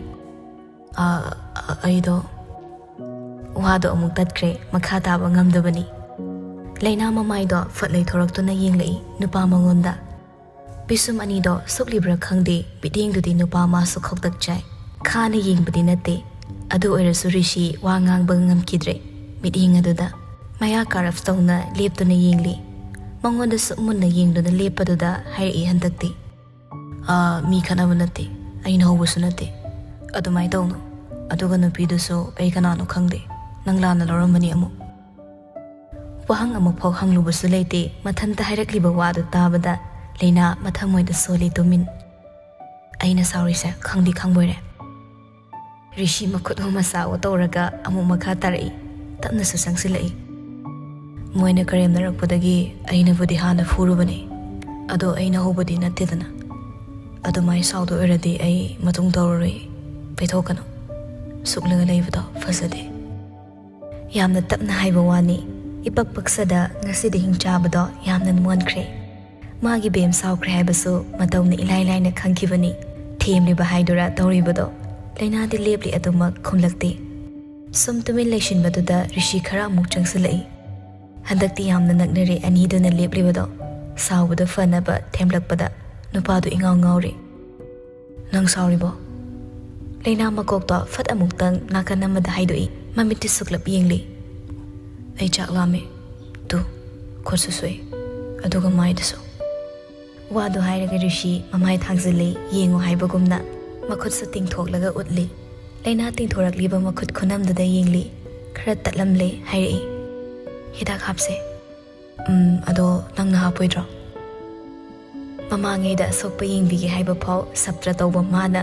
"ꯑ, ꯑ, ꯑꯩꯗꯣ꯫" ꯋꯥꯗꯣ ꯑꯃꯨꯛ ꯇꯠꯈ꯭ꯔꯦ, ꯃꯈꯥ ꯇꯥꯕ ꯉꯝꯗꯕꯅꯤ꯫ ꯂꯩꯅꯥ ꯃꯃꯥꯏꯗꯣ ꯐꯠ ꯂꯩꯊꯣꯔꯛꯇꯨꯅ ꯌꯦꯡꯂꯛꯏ ꯅꯨꯄꯥ ꯃꯉꯣꯟꯗ꯫ ꯄꯤꯁꯨꯝ ꯑꯅꯤꯗꯣ ꯁꯨꯛꯂꯤꯕ꯭ꯔꯥ ꯈꯪꯗꯦ, ꯃꯤꯠꯌꯦꯡꯗꯨꯗꯤ ꯅꯨꯄꯥ ꯃꯥꯁꯨ ꯈꯧꯇꯛ ꯆꯥꯏ꯫ ꯈꯥꯅ ꯌꯦꯡꯕꯗꯤ ꯅꯠꯇꯦ, ꯑꯗꯨ ꯑꯣꯏꯔꯁꯨ ꯔꯤꯁꯤ ꯋꯥ ꯉꯥꯡꯕ ꯉꯝꯈꯤꯗ꯭ꯔꯦ꯫ ꯃꯤꯠꯌꯦꯡ ꯑꯗꯨꯗ ꯃꯌꯥ ꯀꯥꯔꯞ ꯇꯧꯅ ꯂꯦꯞꯇꯨꯅ ꯌꯦꯡꯂꯤ꯫ ꯃꯉꯣꯟꯗ ꯁꯨꯛ ꯃꯨꯟꯅ ꯌꯦꯡꯗꯨꯅ ꯂꯦꯞꯄꯗꯨꯗ ꯍꯥꯏꯔꯛꯏ ꯍꯟꯗꯛꯇꯤ, "ꯑꯥ, ꯃꯤ ꯈꯠꯅꯕ ꯅꯠꯇꯦ, ꯑꯩꯅ ꯍꯧꯕꯁꯨ ꯅꯠꯇꯦ꯫ ꯑꯗꯨꯃꯥꯏꯅ ꯇꯧꯅꯨ꯫ ꯑꯗꯨꯒ ꯅꯨꯄꯤꯗꯨꯁꯨ ꯑꯩ ꯀꯅꯥꯅꯣ ꯈꯪꯗꯦ, ꯅꯪ ꯂꯥꯟꯅ ꯂꯧꯔꯝꯃꯅꯤ ꯑꯃꯨꯛ꯫" ꯋꯥꯍꯪ ꯑꯃꯐꯥꯎ ꯍꯪꯂꯨꯕꯁꯨ ꯂꯩꯇꯦ꯫ ꯃꯊꯟꯇ ꯍꯥꯏꯔꯛꯂꯤꯕ ꯋꯥꯗꯨ ꯇꯥꯕꯗ ꯂꯩꯅꯥ ꯃꯊꯃꯣꯏꯗ ꯁꯣꯜꯂꯤ ꯇꯨꯃꯤꯟ꯫ "ꯑꯩꯅ ꯁꯥꯎꯔꯤꯁꯦ ꯈꯪꯗꯤ ꯈꯪꯕꯣꯏꯔꯦ꯫" ꯔꯤꯁꯤ ꯃꯈꯨꯠ ꯍꯨꯝ ꯃꯁꯥ ꯑꯣ ꯇꯧꯔꯒ ꯑꯃꯨꯛ ꯃꯈꯥ ꯇꯥꯔꯛꯏ, ꯇꯞꯅꯁꯨ ꯆꯪꯁꯤꯜꯂꯛꯏ꯫ "ꯃꯣꯏꯅ ꯀꯔꯦꯝꯅꯔꯛꯄꯗꯒꯤ ꯑꯩꯅꯕꯨꯗꯤ ꯍꯥꯟꯅ ꯐꯨꯔꯨꯕꯅꯤ, ꯑꯗꯣ ꯑꯩꯅ ꯍꯧꯕꯗꯤ ꯅꯠꯇꯦꯗꯅ꯫ ꯑꯗꯨꯃꯥꯏ ꯁꯥꯎꯗꯣꯏ ꯑꯣꯏꯔꯗꯤ ꯑꯩ ꯃꯇꯨꯡ ꯇꯧꯔꯔꯣꯏ꯫ ꯄꯩꯊꯣꯛꯀꯅꯨ꯫ ꯁꯨꯛꯂꯒ ꯂꯩꯕꯗꯣ ꯐꯖꯗꯦ꯫ ꯌꯥꯝꯅ ꯇꯞꯅ ꯍꯥꯏꯕ ꯋꯥꯅꯤ꯫ ꯏꯄꯛ ꯄꯛꯁꯗ ꯉꯁꯤꯗꯤ ꯍꯤꯡꯆꯥꯕꯗꯣ ꯌꯥꯝꯅ ꯅꯨꯡꯉꯣꯟꯈ꯭ꯔꯦ꯫ ꯃꯥꯒꯤ ꯕꯦꯝ ꯁꯥꯎꯈ꯭ꯔꯦ ꯍꯥꯏꯕꯁꯨ ꯃꯇꯧꯅ ꯏꯂꯥꯏ ꯂꯥꯏꯅ ꯈꯪꯈꯤꯕꯅꯤ꯫ ꯊꯦꯝꯂꯤꯕ ꯍꯥꯏꯗꯨꯔꯥ ꯇꯧꯔꯤꯕꯗꯣ꯫ ꯂꯩꯅꯥꯗꯤ ꯂꯦꯞꯂꯤ ꯑꯗꯨꯃꯛ ꯈꯨꯝꯂꯛꯇꯦ꯫ ꯁꯨꯝ ꯇꯨꯃꯤꯟ ꯂꯩꯁꯤꯟꯕꯗꯨꯗ ꯔꯤꯁꯤ ꯈꯔ ꯑꯃꯨꯛ ꯆꯪꯁꯤꯜꯂꯛꯏ꯫ ꯍꯟꯗꯛꯇꯤ ꯌꯥꯝꯅ ꯅꯛꯅꯔꯦ ꯑꯅꯤꯗꯨꯅ ꯂꯦꯞꯂꯤꯕꯗꯣ꯫ ꯁꯥꯎꯕꯗꯣ ꯐꯅꯕ ꯊꯦꯝꯂꯛꯄꯗ ꯅꯨꯄꯥꯗꯨ ꯏꯉꯥꯎ ꯉꯥꯎꯔꯤ꯫ "ꯅꯪ ꯁꯥꯎꯔꯤꯕꯣ?" ꯂꯩꯅꯥ ꯃꯀꯣꯛꯇꯣ ꯐꯠ ꯑꯃꯨꯛꯇꯪ ꯅꯥꯀꯟ ꯑꯃꯗ ꯍꯥꯏꯗꯣꯛꯏ꯫ ꯃꯃꯤꯠꯇꯤ ꯁꯨꯛꯂꯞ ꯌꯦꯡꯂꯤ꯫ "ꯑꯩ ꯆꯥꯛ ꯂꯥꯝꯃꯦ꯫ ꯇꯨ, ꯈꯨꯠꯁꯨ ꯁꯣꯛꯏ꯫ ꯑꯗꯨꯒ ꯃꯥꯏꯗꯁꯨ꯫" ꯋꯥꯗꯨ ꯍꯥꯏꯔꯒ ꯔꯤꯁꯤ ꯃꯃꯥꯏ ꯊꯥꯡꯖꯤꯜꯂꯤ, ꯌꯦꯡꯉꯨ ꯍꯥꯏꯕꯒꯨꯝꯅ꯫ ꯃꯈꯨꯠꯁꯨ ꯇꯤꯡꯊꯣꯛꯂꯒ ꯎꯠꯂꯤ꯫ ꯂꯩꯅꯥ ꯇꯤꯡꯊꯣꯔꯛꯂꯤꯕ ꯃꯈꯨꯠ ꯈꯨꯅꯝꯗꯨꯗ ꯌꯦꯡꯂꯤ꯫ "ꯈꯔ ꯇꯠꯂꯝꯂꯦ," ꯍꯥꯏꯔꯛꯏ꯫ "ꯍꯤꯗꯥꯛ ꯍꯥꯞꯁꯦ꯫" "ꯎꯝ, ꯑꯗꯣ ꯅꯪꯅ ꯍꯥꯞꯄꯣꯏꯗ꯭ꯔꯣ?" ꯃꯃꯥꯡꯉꯩꯗ ꯑꯁꯣꯛꯄ ꯌꯦꯡꯕꯤꯒꯦ ꯍꯥꯏꯕ ꯐꯥꯎ ꯁꯞꯇ꯭ꯔ ꯇꯧꯕ ꯃꯥꯅ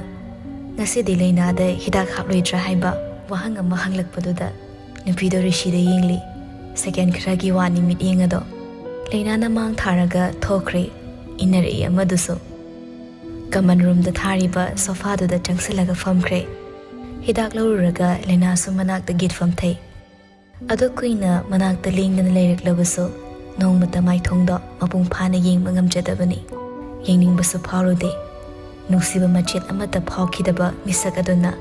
ꯉꯁꯤꯗꯤ ꯂꯩꯅꯥꯗ ꯍꯤꯗꯥꯛ ꯍꯥꯞꯂꯣꯏꯗ꯭ꯔꯥ ꯍꯥꯏꯕ ꯋꯥꯍꯪ ꯑꯃ ꯍꯪꯂꯛꯄꯗꯨꯗ ꯅꯨꯄꯤꯗꯣ ꯔꯤꯁꯤꯗ ꯌꯦꯡꯂꯤ꯫ ꯁꯦꯀꯦꯟ ꯈꯔꯒꯤ ꯋꯥꯅꯤ ꯃꯤꯠꯌꯦꯡ ꯑꯗꯣ꯫ ꯂꯩꯅꯥꯅ ꯃꯥꯡ ꯊꯥꯔꯒ ꯊꯣꯛꯈ꯭ꯔꯦ꯫ ꯏꯟꯅꯔꯛꯏ ꯑꯃꯗꯨꯁꯨ꯫ ꯀꯃꯟ ꯔꯨꯝꯗ ꯊꯥꯔꯤꯕ ꯁꯣꯐꯥꯗꯨꯗ ꯆꯪꯁꯤꯜꯂꯒ ꯐꯝꯈ꯭ꯔꯦ꯫ ꯍꯤꯗꯥꯛ ꯂꯧꯔꯨꯔꯒ ꯂꯩꯅꯥꯁꯨ ꯃꯅꯥꯛꯇ ꯒꯤꯠ ꯐꯝꯊꯩ꯫ ꯑꯗꯨ ꯀꯨꯏꯅ ꯃꯅꯥꯛꯇ ꯂꯦꯡꯗꯅ ꯂꯩꯔꯛꯂꯕꯁꯨ ꯅꯣꯡꯃꯇ ꯃꯥꯏꯊꯣꯡꯗꯣ ꯃꯄꯨꯡ ꯐꯥꯅ ꯌꯦꯡꯕ ꯉꯝꯖꯗꯕꯅꯤ꯫ ꯌꯦꯡꯅꯤꯡꯕꯁꯨ ꯐꯥꯎꯔꯨꯗꯦ꯫ ꯅꯨꯡꯁꯤꯕ ꯃꯆꯦꯠ ꯑꯃꯠꯇ ꯐꯥꯎꯈꯤꯗꯕ ꯃꯤꯁꯛ ꯑꯗꯨꯅ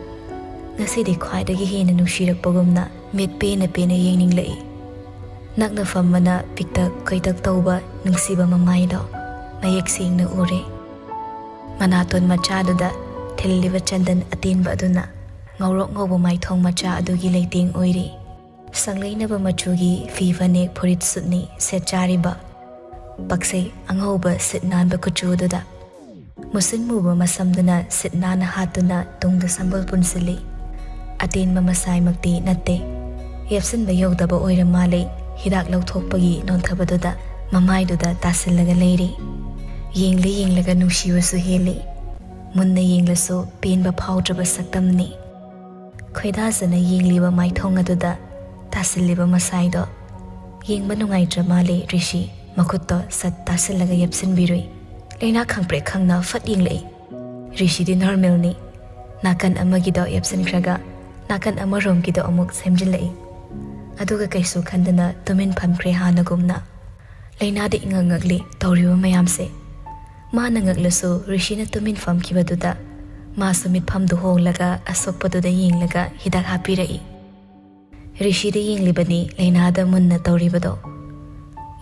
ꯉꯁꯤꯗꯤ ꯈ꯭ꯋꯥꯏꯗꯒꯤ ꯍꯦꯟꯅ ꯅꯨꯡꯁꯤꯔꯛꯄꯒꯨꯝꯅ ꯃꯤꯠ ꯄꯦꯟꯅ ꯄꯦꯟꯅ ꯌꯦꯡꯅꯤꯡꯂꯛꯏ꯫ ꯅꯛꯅ ꯐꯝꯕꯅ ꯄꯤꯛꯇꯛ ꯀꯩꯇꯛ ꯇꯧꯕ ꯅꯨꯡꯁꯤꯕ ꯃꯃꯥꯏꯗꯣ ꯃꯌꯦꯛ ꯁꯦꯡꯅ ꯎꯔꯦ꯫ ꯃꯅꯥꯇꯣꯟ ꯃꯆꯥꯗꯨꯗ ꯊꯤꯜꯂꯤꯕ ꯆꯟꯗꯟ ꯑꯇꯦꯟꯕ ꯑꯗꯨꯅ ꯉꯧꯔꯣꯛ ꯉꯧꯕ ꯃꯥꯏꯊꯣꯡ ꯃꯆꯥ ꯑꯗꯨꯒꯤ ꯂꯩꯇꯦꯡ ꯑꯣꯏꯔꯤ꯫ ꯁꯪꯂꯩꯅꯕ ꯃꯆꯨꯒꯤ ꯐꯤ ꯐꯅꯦꯛ ꯐꯨꯔꯤꯠ ꯁꯨꯠꯅꯤ ꯁꯦꯠꯆꯥꯔꯤꯕ꯫ ꯄꯛꯆꯩ ꯑꯉꯧꯕ ꯁꯤꯠ ꯅꯥꯟꯕ ꯀꯨꯆꯨꯗꯨꯗ꯫ ꯃꯨꯁꯤꯟ ꯃꯨꯕ ꯃꯁꯝꯗꯨꯅ ꯁꯤꯠ ꯅꯥꯟꯅ ꯍꯥꯠꯇꯨꯅ ꯇꯨꯡꯗ ꯁꯝꯕꯜ ꯄꯨꯟꯁꯤꯜꯂꯤ꯫ ꯑꯇꯦꯟꯕ ꯃꯁꯥꯏꯃꯛꯇꯤ ꯅꯠꯇꯦ꯫ ꯌꯦꯞꯁꯤꯟꯕ ꯌꯧꯗꯕ ꯑꯣꯏꯔ ꯃꯥꯜꯂꯦ꯫ ꯍꯤꯗꯥꯛ ꯂꯧꯊꯣꯛꯄꯒꯤ ꯅꯣꯟꯊꯕꯗꯨꯗ ꯃꯃꯥꯏꯗꯨꯗ ꯇꯥꯁꯤꯜꯂꯒ ꯂꯩꯔꯤ꯫ ꯌꯦꯡꯂꯤ ꯌꯦꯡꯂꯒ ꯅꯨꯡꯁꯤꯕꯁꯨ ꯍꯦꯜꯂꯤ꯫ ꯃꯨꯟꯅ ꯌꯦꯡꯂꯁꯨ ꯄꯦꯟꯕ ꯐꯥꯎꯗ꯭ꯔꯕ ꯁꯛꯇꯝꯅꯤ꯫ ꯈꯣꯏꯗꯥꯖꯅ ꯌꯦꯡꯂꯤꯕ ꯃꯥꯏꯊꯣꯡ ꯑꯗꯨꯗ ꯇꯥꯁꯤꯜꯂꯤꯕ ꯃꯁꯥꯏꯗꯣ ꯌꯦꯡꯕ ꯅꯨꯡꯉꯥꯏꯇ꯭ꯔ ꯃꯥꯜꯂꯦ ꯔꯤꯁꯤ꯫ ꯃꯈꯨꯠꯇꯣ ꯁꯠ ꯇꯥꯁꯤꯜꯂꯒ ꯌꯦꯞꯁꯤꯟꯕꯤꯔꯨꯏ꯫ ꯂꯩꯅꯥ ꯈꯪꯄ꯭ꯔꯦꯛ ꯈꯪꯅ ꯐꯠ ꯌꯦꯡꯂꯛꯏ꯫ ꯔꯤꯁꯤꯗꯤ ꯅꯣꯔꯃꯦꯜꯅꯤ꯫ ꯅꯥꯀꯟ ꯑꯃꯒꯤꯗꯣ ꯌꯦꯞꯁꯤꯟꯈ꯭ꯔꯒ ꯅꯥꯀꯟ ꯑꯃꯔꯣꯝꯒꯤꯗꯣ ꯑꯃꯨꯛ ꯁꯦꯝꯖꯤꯜꯂꯛꯏ꯫ ꯑꯗꯨꯒ ꯀꯩꯁꯨ ꯈꯟꯗꯅ ꯇꯨꯃꯤꯟ ꯐꯝꯈ꯭ꯔꯦ ꯍꯥꯟꯅꯒꯨꯝꯅ꯫ ꯂꯩꯅꯥꯗꯤ ꯏꯉꯛ ꯉꯛꯂꯤ ꯇꯧꯔꯤꯕ ꯃꯌꯥꯝꯁꯦ꯫ ꯃꯥꯅ ꯉꯛꯂꯁꯨ ꯔꯤꯁꯤꯅ ꯇꯨꯃꯤꯟ ꯐꯝꯈꯤꯕꯗꯨꯗ ꯃꯥꯁꯨ ꯃꯤꯠꯐꯝꯗꯨ ꯍꯣꯡꯂꯒ ꯑꯁꯣꯛꯄꯗꯨꯗ ꯌꯦꯡꯂꯒ ꯍꯤꯗꯥꯛ ꯍꯥꯞꯄꯤꯔꯛꯏ꯫ ꯔꯤꯁꯤꯗ ꯌꯦꯡꯂꯤꯕꯅꯤ ꯂꯩꯅꯥꯗ ꯃꯨꯟꯅ ꯇꯧꯔꯤꯕꯗꯣ꯫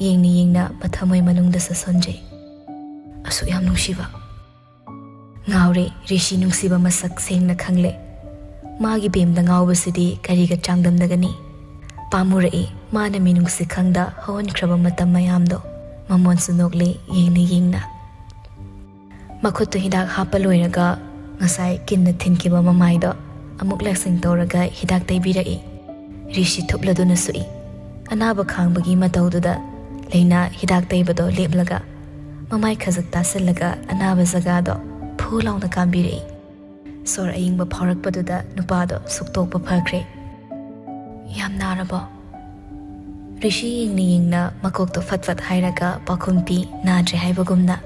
ꯌꯦꯡꯅ ꯌꯦꯡꯅ ꯃꯊꯃꯣꯏ ꯃꯅꯨꯡꯗꯁꯨ ꯁꯣꯟꯖꯩ꯫ ꯑꯁꯨꯛ ꯌꯥꯝ ꯅꯨꯡꯁꯤꯕ꯫ ꯉꯥꯎꯔꯦ, ꯔꯤꯁꯤ ꯅꯨꯡꯁꯤꯕ ꯃꯁꯛ ꯁꯦꯡꯅ ꯈꯪꯂꯦ꯫ ꯃꯥꯒꯤ ꯕꯦꯝꯗ ꯉꯥꯎꯕꯁꯤꯗꯤ ꯀꯔꯤꯒ ꯆꯥꯡꯗꯝꯅꯒꯅꯤ? ꯄꯥꯝꯃꯨꯔꯛꯏ, ꯃꯥꯅ ꯃꯤꯅꯨꯡꯁꯤ ꯈꯪꯗ ꯍꯧꯍꯟꯈ꯭ꯔꯕ ꯃꯇꯝ ꯃꯌꯥꯝꯗꯣ꯫ ꯃꯃꯣꯟꯁꯨ ꯅꯣꯛꯂꯦ, ꯌꯦꯡꯅ ꯌꯦꯡꯅ꯫ ꯃꯈꯨꯠꯇꯨ ꯍꯤꯗꯥꯛ ꯍꯥꯞꯄ ꯂꯣꯏꯔꯒ ꯉꯁꯥꯏ ꯀꯤꯟꯅ ꯊꯤꯟꯈꯤꯕ ꯃꯃꯥꯏꯗꯣ ꯑꯃꯨꯛ ꯂꯦꯛꯁꯤꯡ ꯇꯧꯔꯒ ꯍꯤꯗꯥꯛ ꯇꯩꯕꯤꯔꯛꯏ꯫ ꯔꯤꯁꯤ ꯊꯨꯞꯂꯗꯨꯅ ꯁꯨꯛꯏ꯫ ꯑꯅꯥꯕ ꯈꯥꯡꯕꯒꯤ ꯃꯇꯧꯗꯨꯗ ꯂꯩꯅꯥ ꯍꯤꯗꯥꯛ ꯇꯩꯕꯗꯣ ꯂꯦꯞꯂꯒ ꯃꯃꯥꯏ ꯈꯖꯤꯛ ꯇꯥꯁꯤꯜꯂꯒ ꯑꯅꯥꯕ ꯖꯒꯥꯗꯣ ꯐꯨ ꯂꯥꯎꯅ ꯀꯥꯝꯕꯤꯔꯛꯏ꯫ ꯁꯣꯔ ꯑꯏꯪꯕ ꯐꯥꯎꯔꯛꯄꯗꯨꯗ ꯅꯨꯄꯥꯗꯣ ꯁꯨꯛꯇꯣꯛꯄ ꯐꯈ꯭ꯔꯦ꯫ "ꯌꯥꯝ ꯅꯥꯔꯕꯣ?" ꯔꯤꯁꯤ ꯌꯦꯡꯅ ꯌꯦꯡꯅ ꯃꯀꯣꯛꯇꯣ ꯐꯠ ꯐꯠ ꯍꯥꯏꯔꯒ ꯄꯥꯎꯈꯨꯝ ꯄꯤ, ꯅꯥꯗ꯭ꯔꯦ ꯍꯥꯏꯕꯒꯨꯝꯅ꯫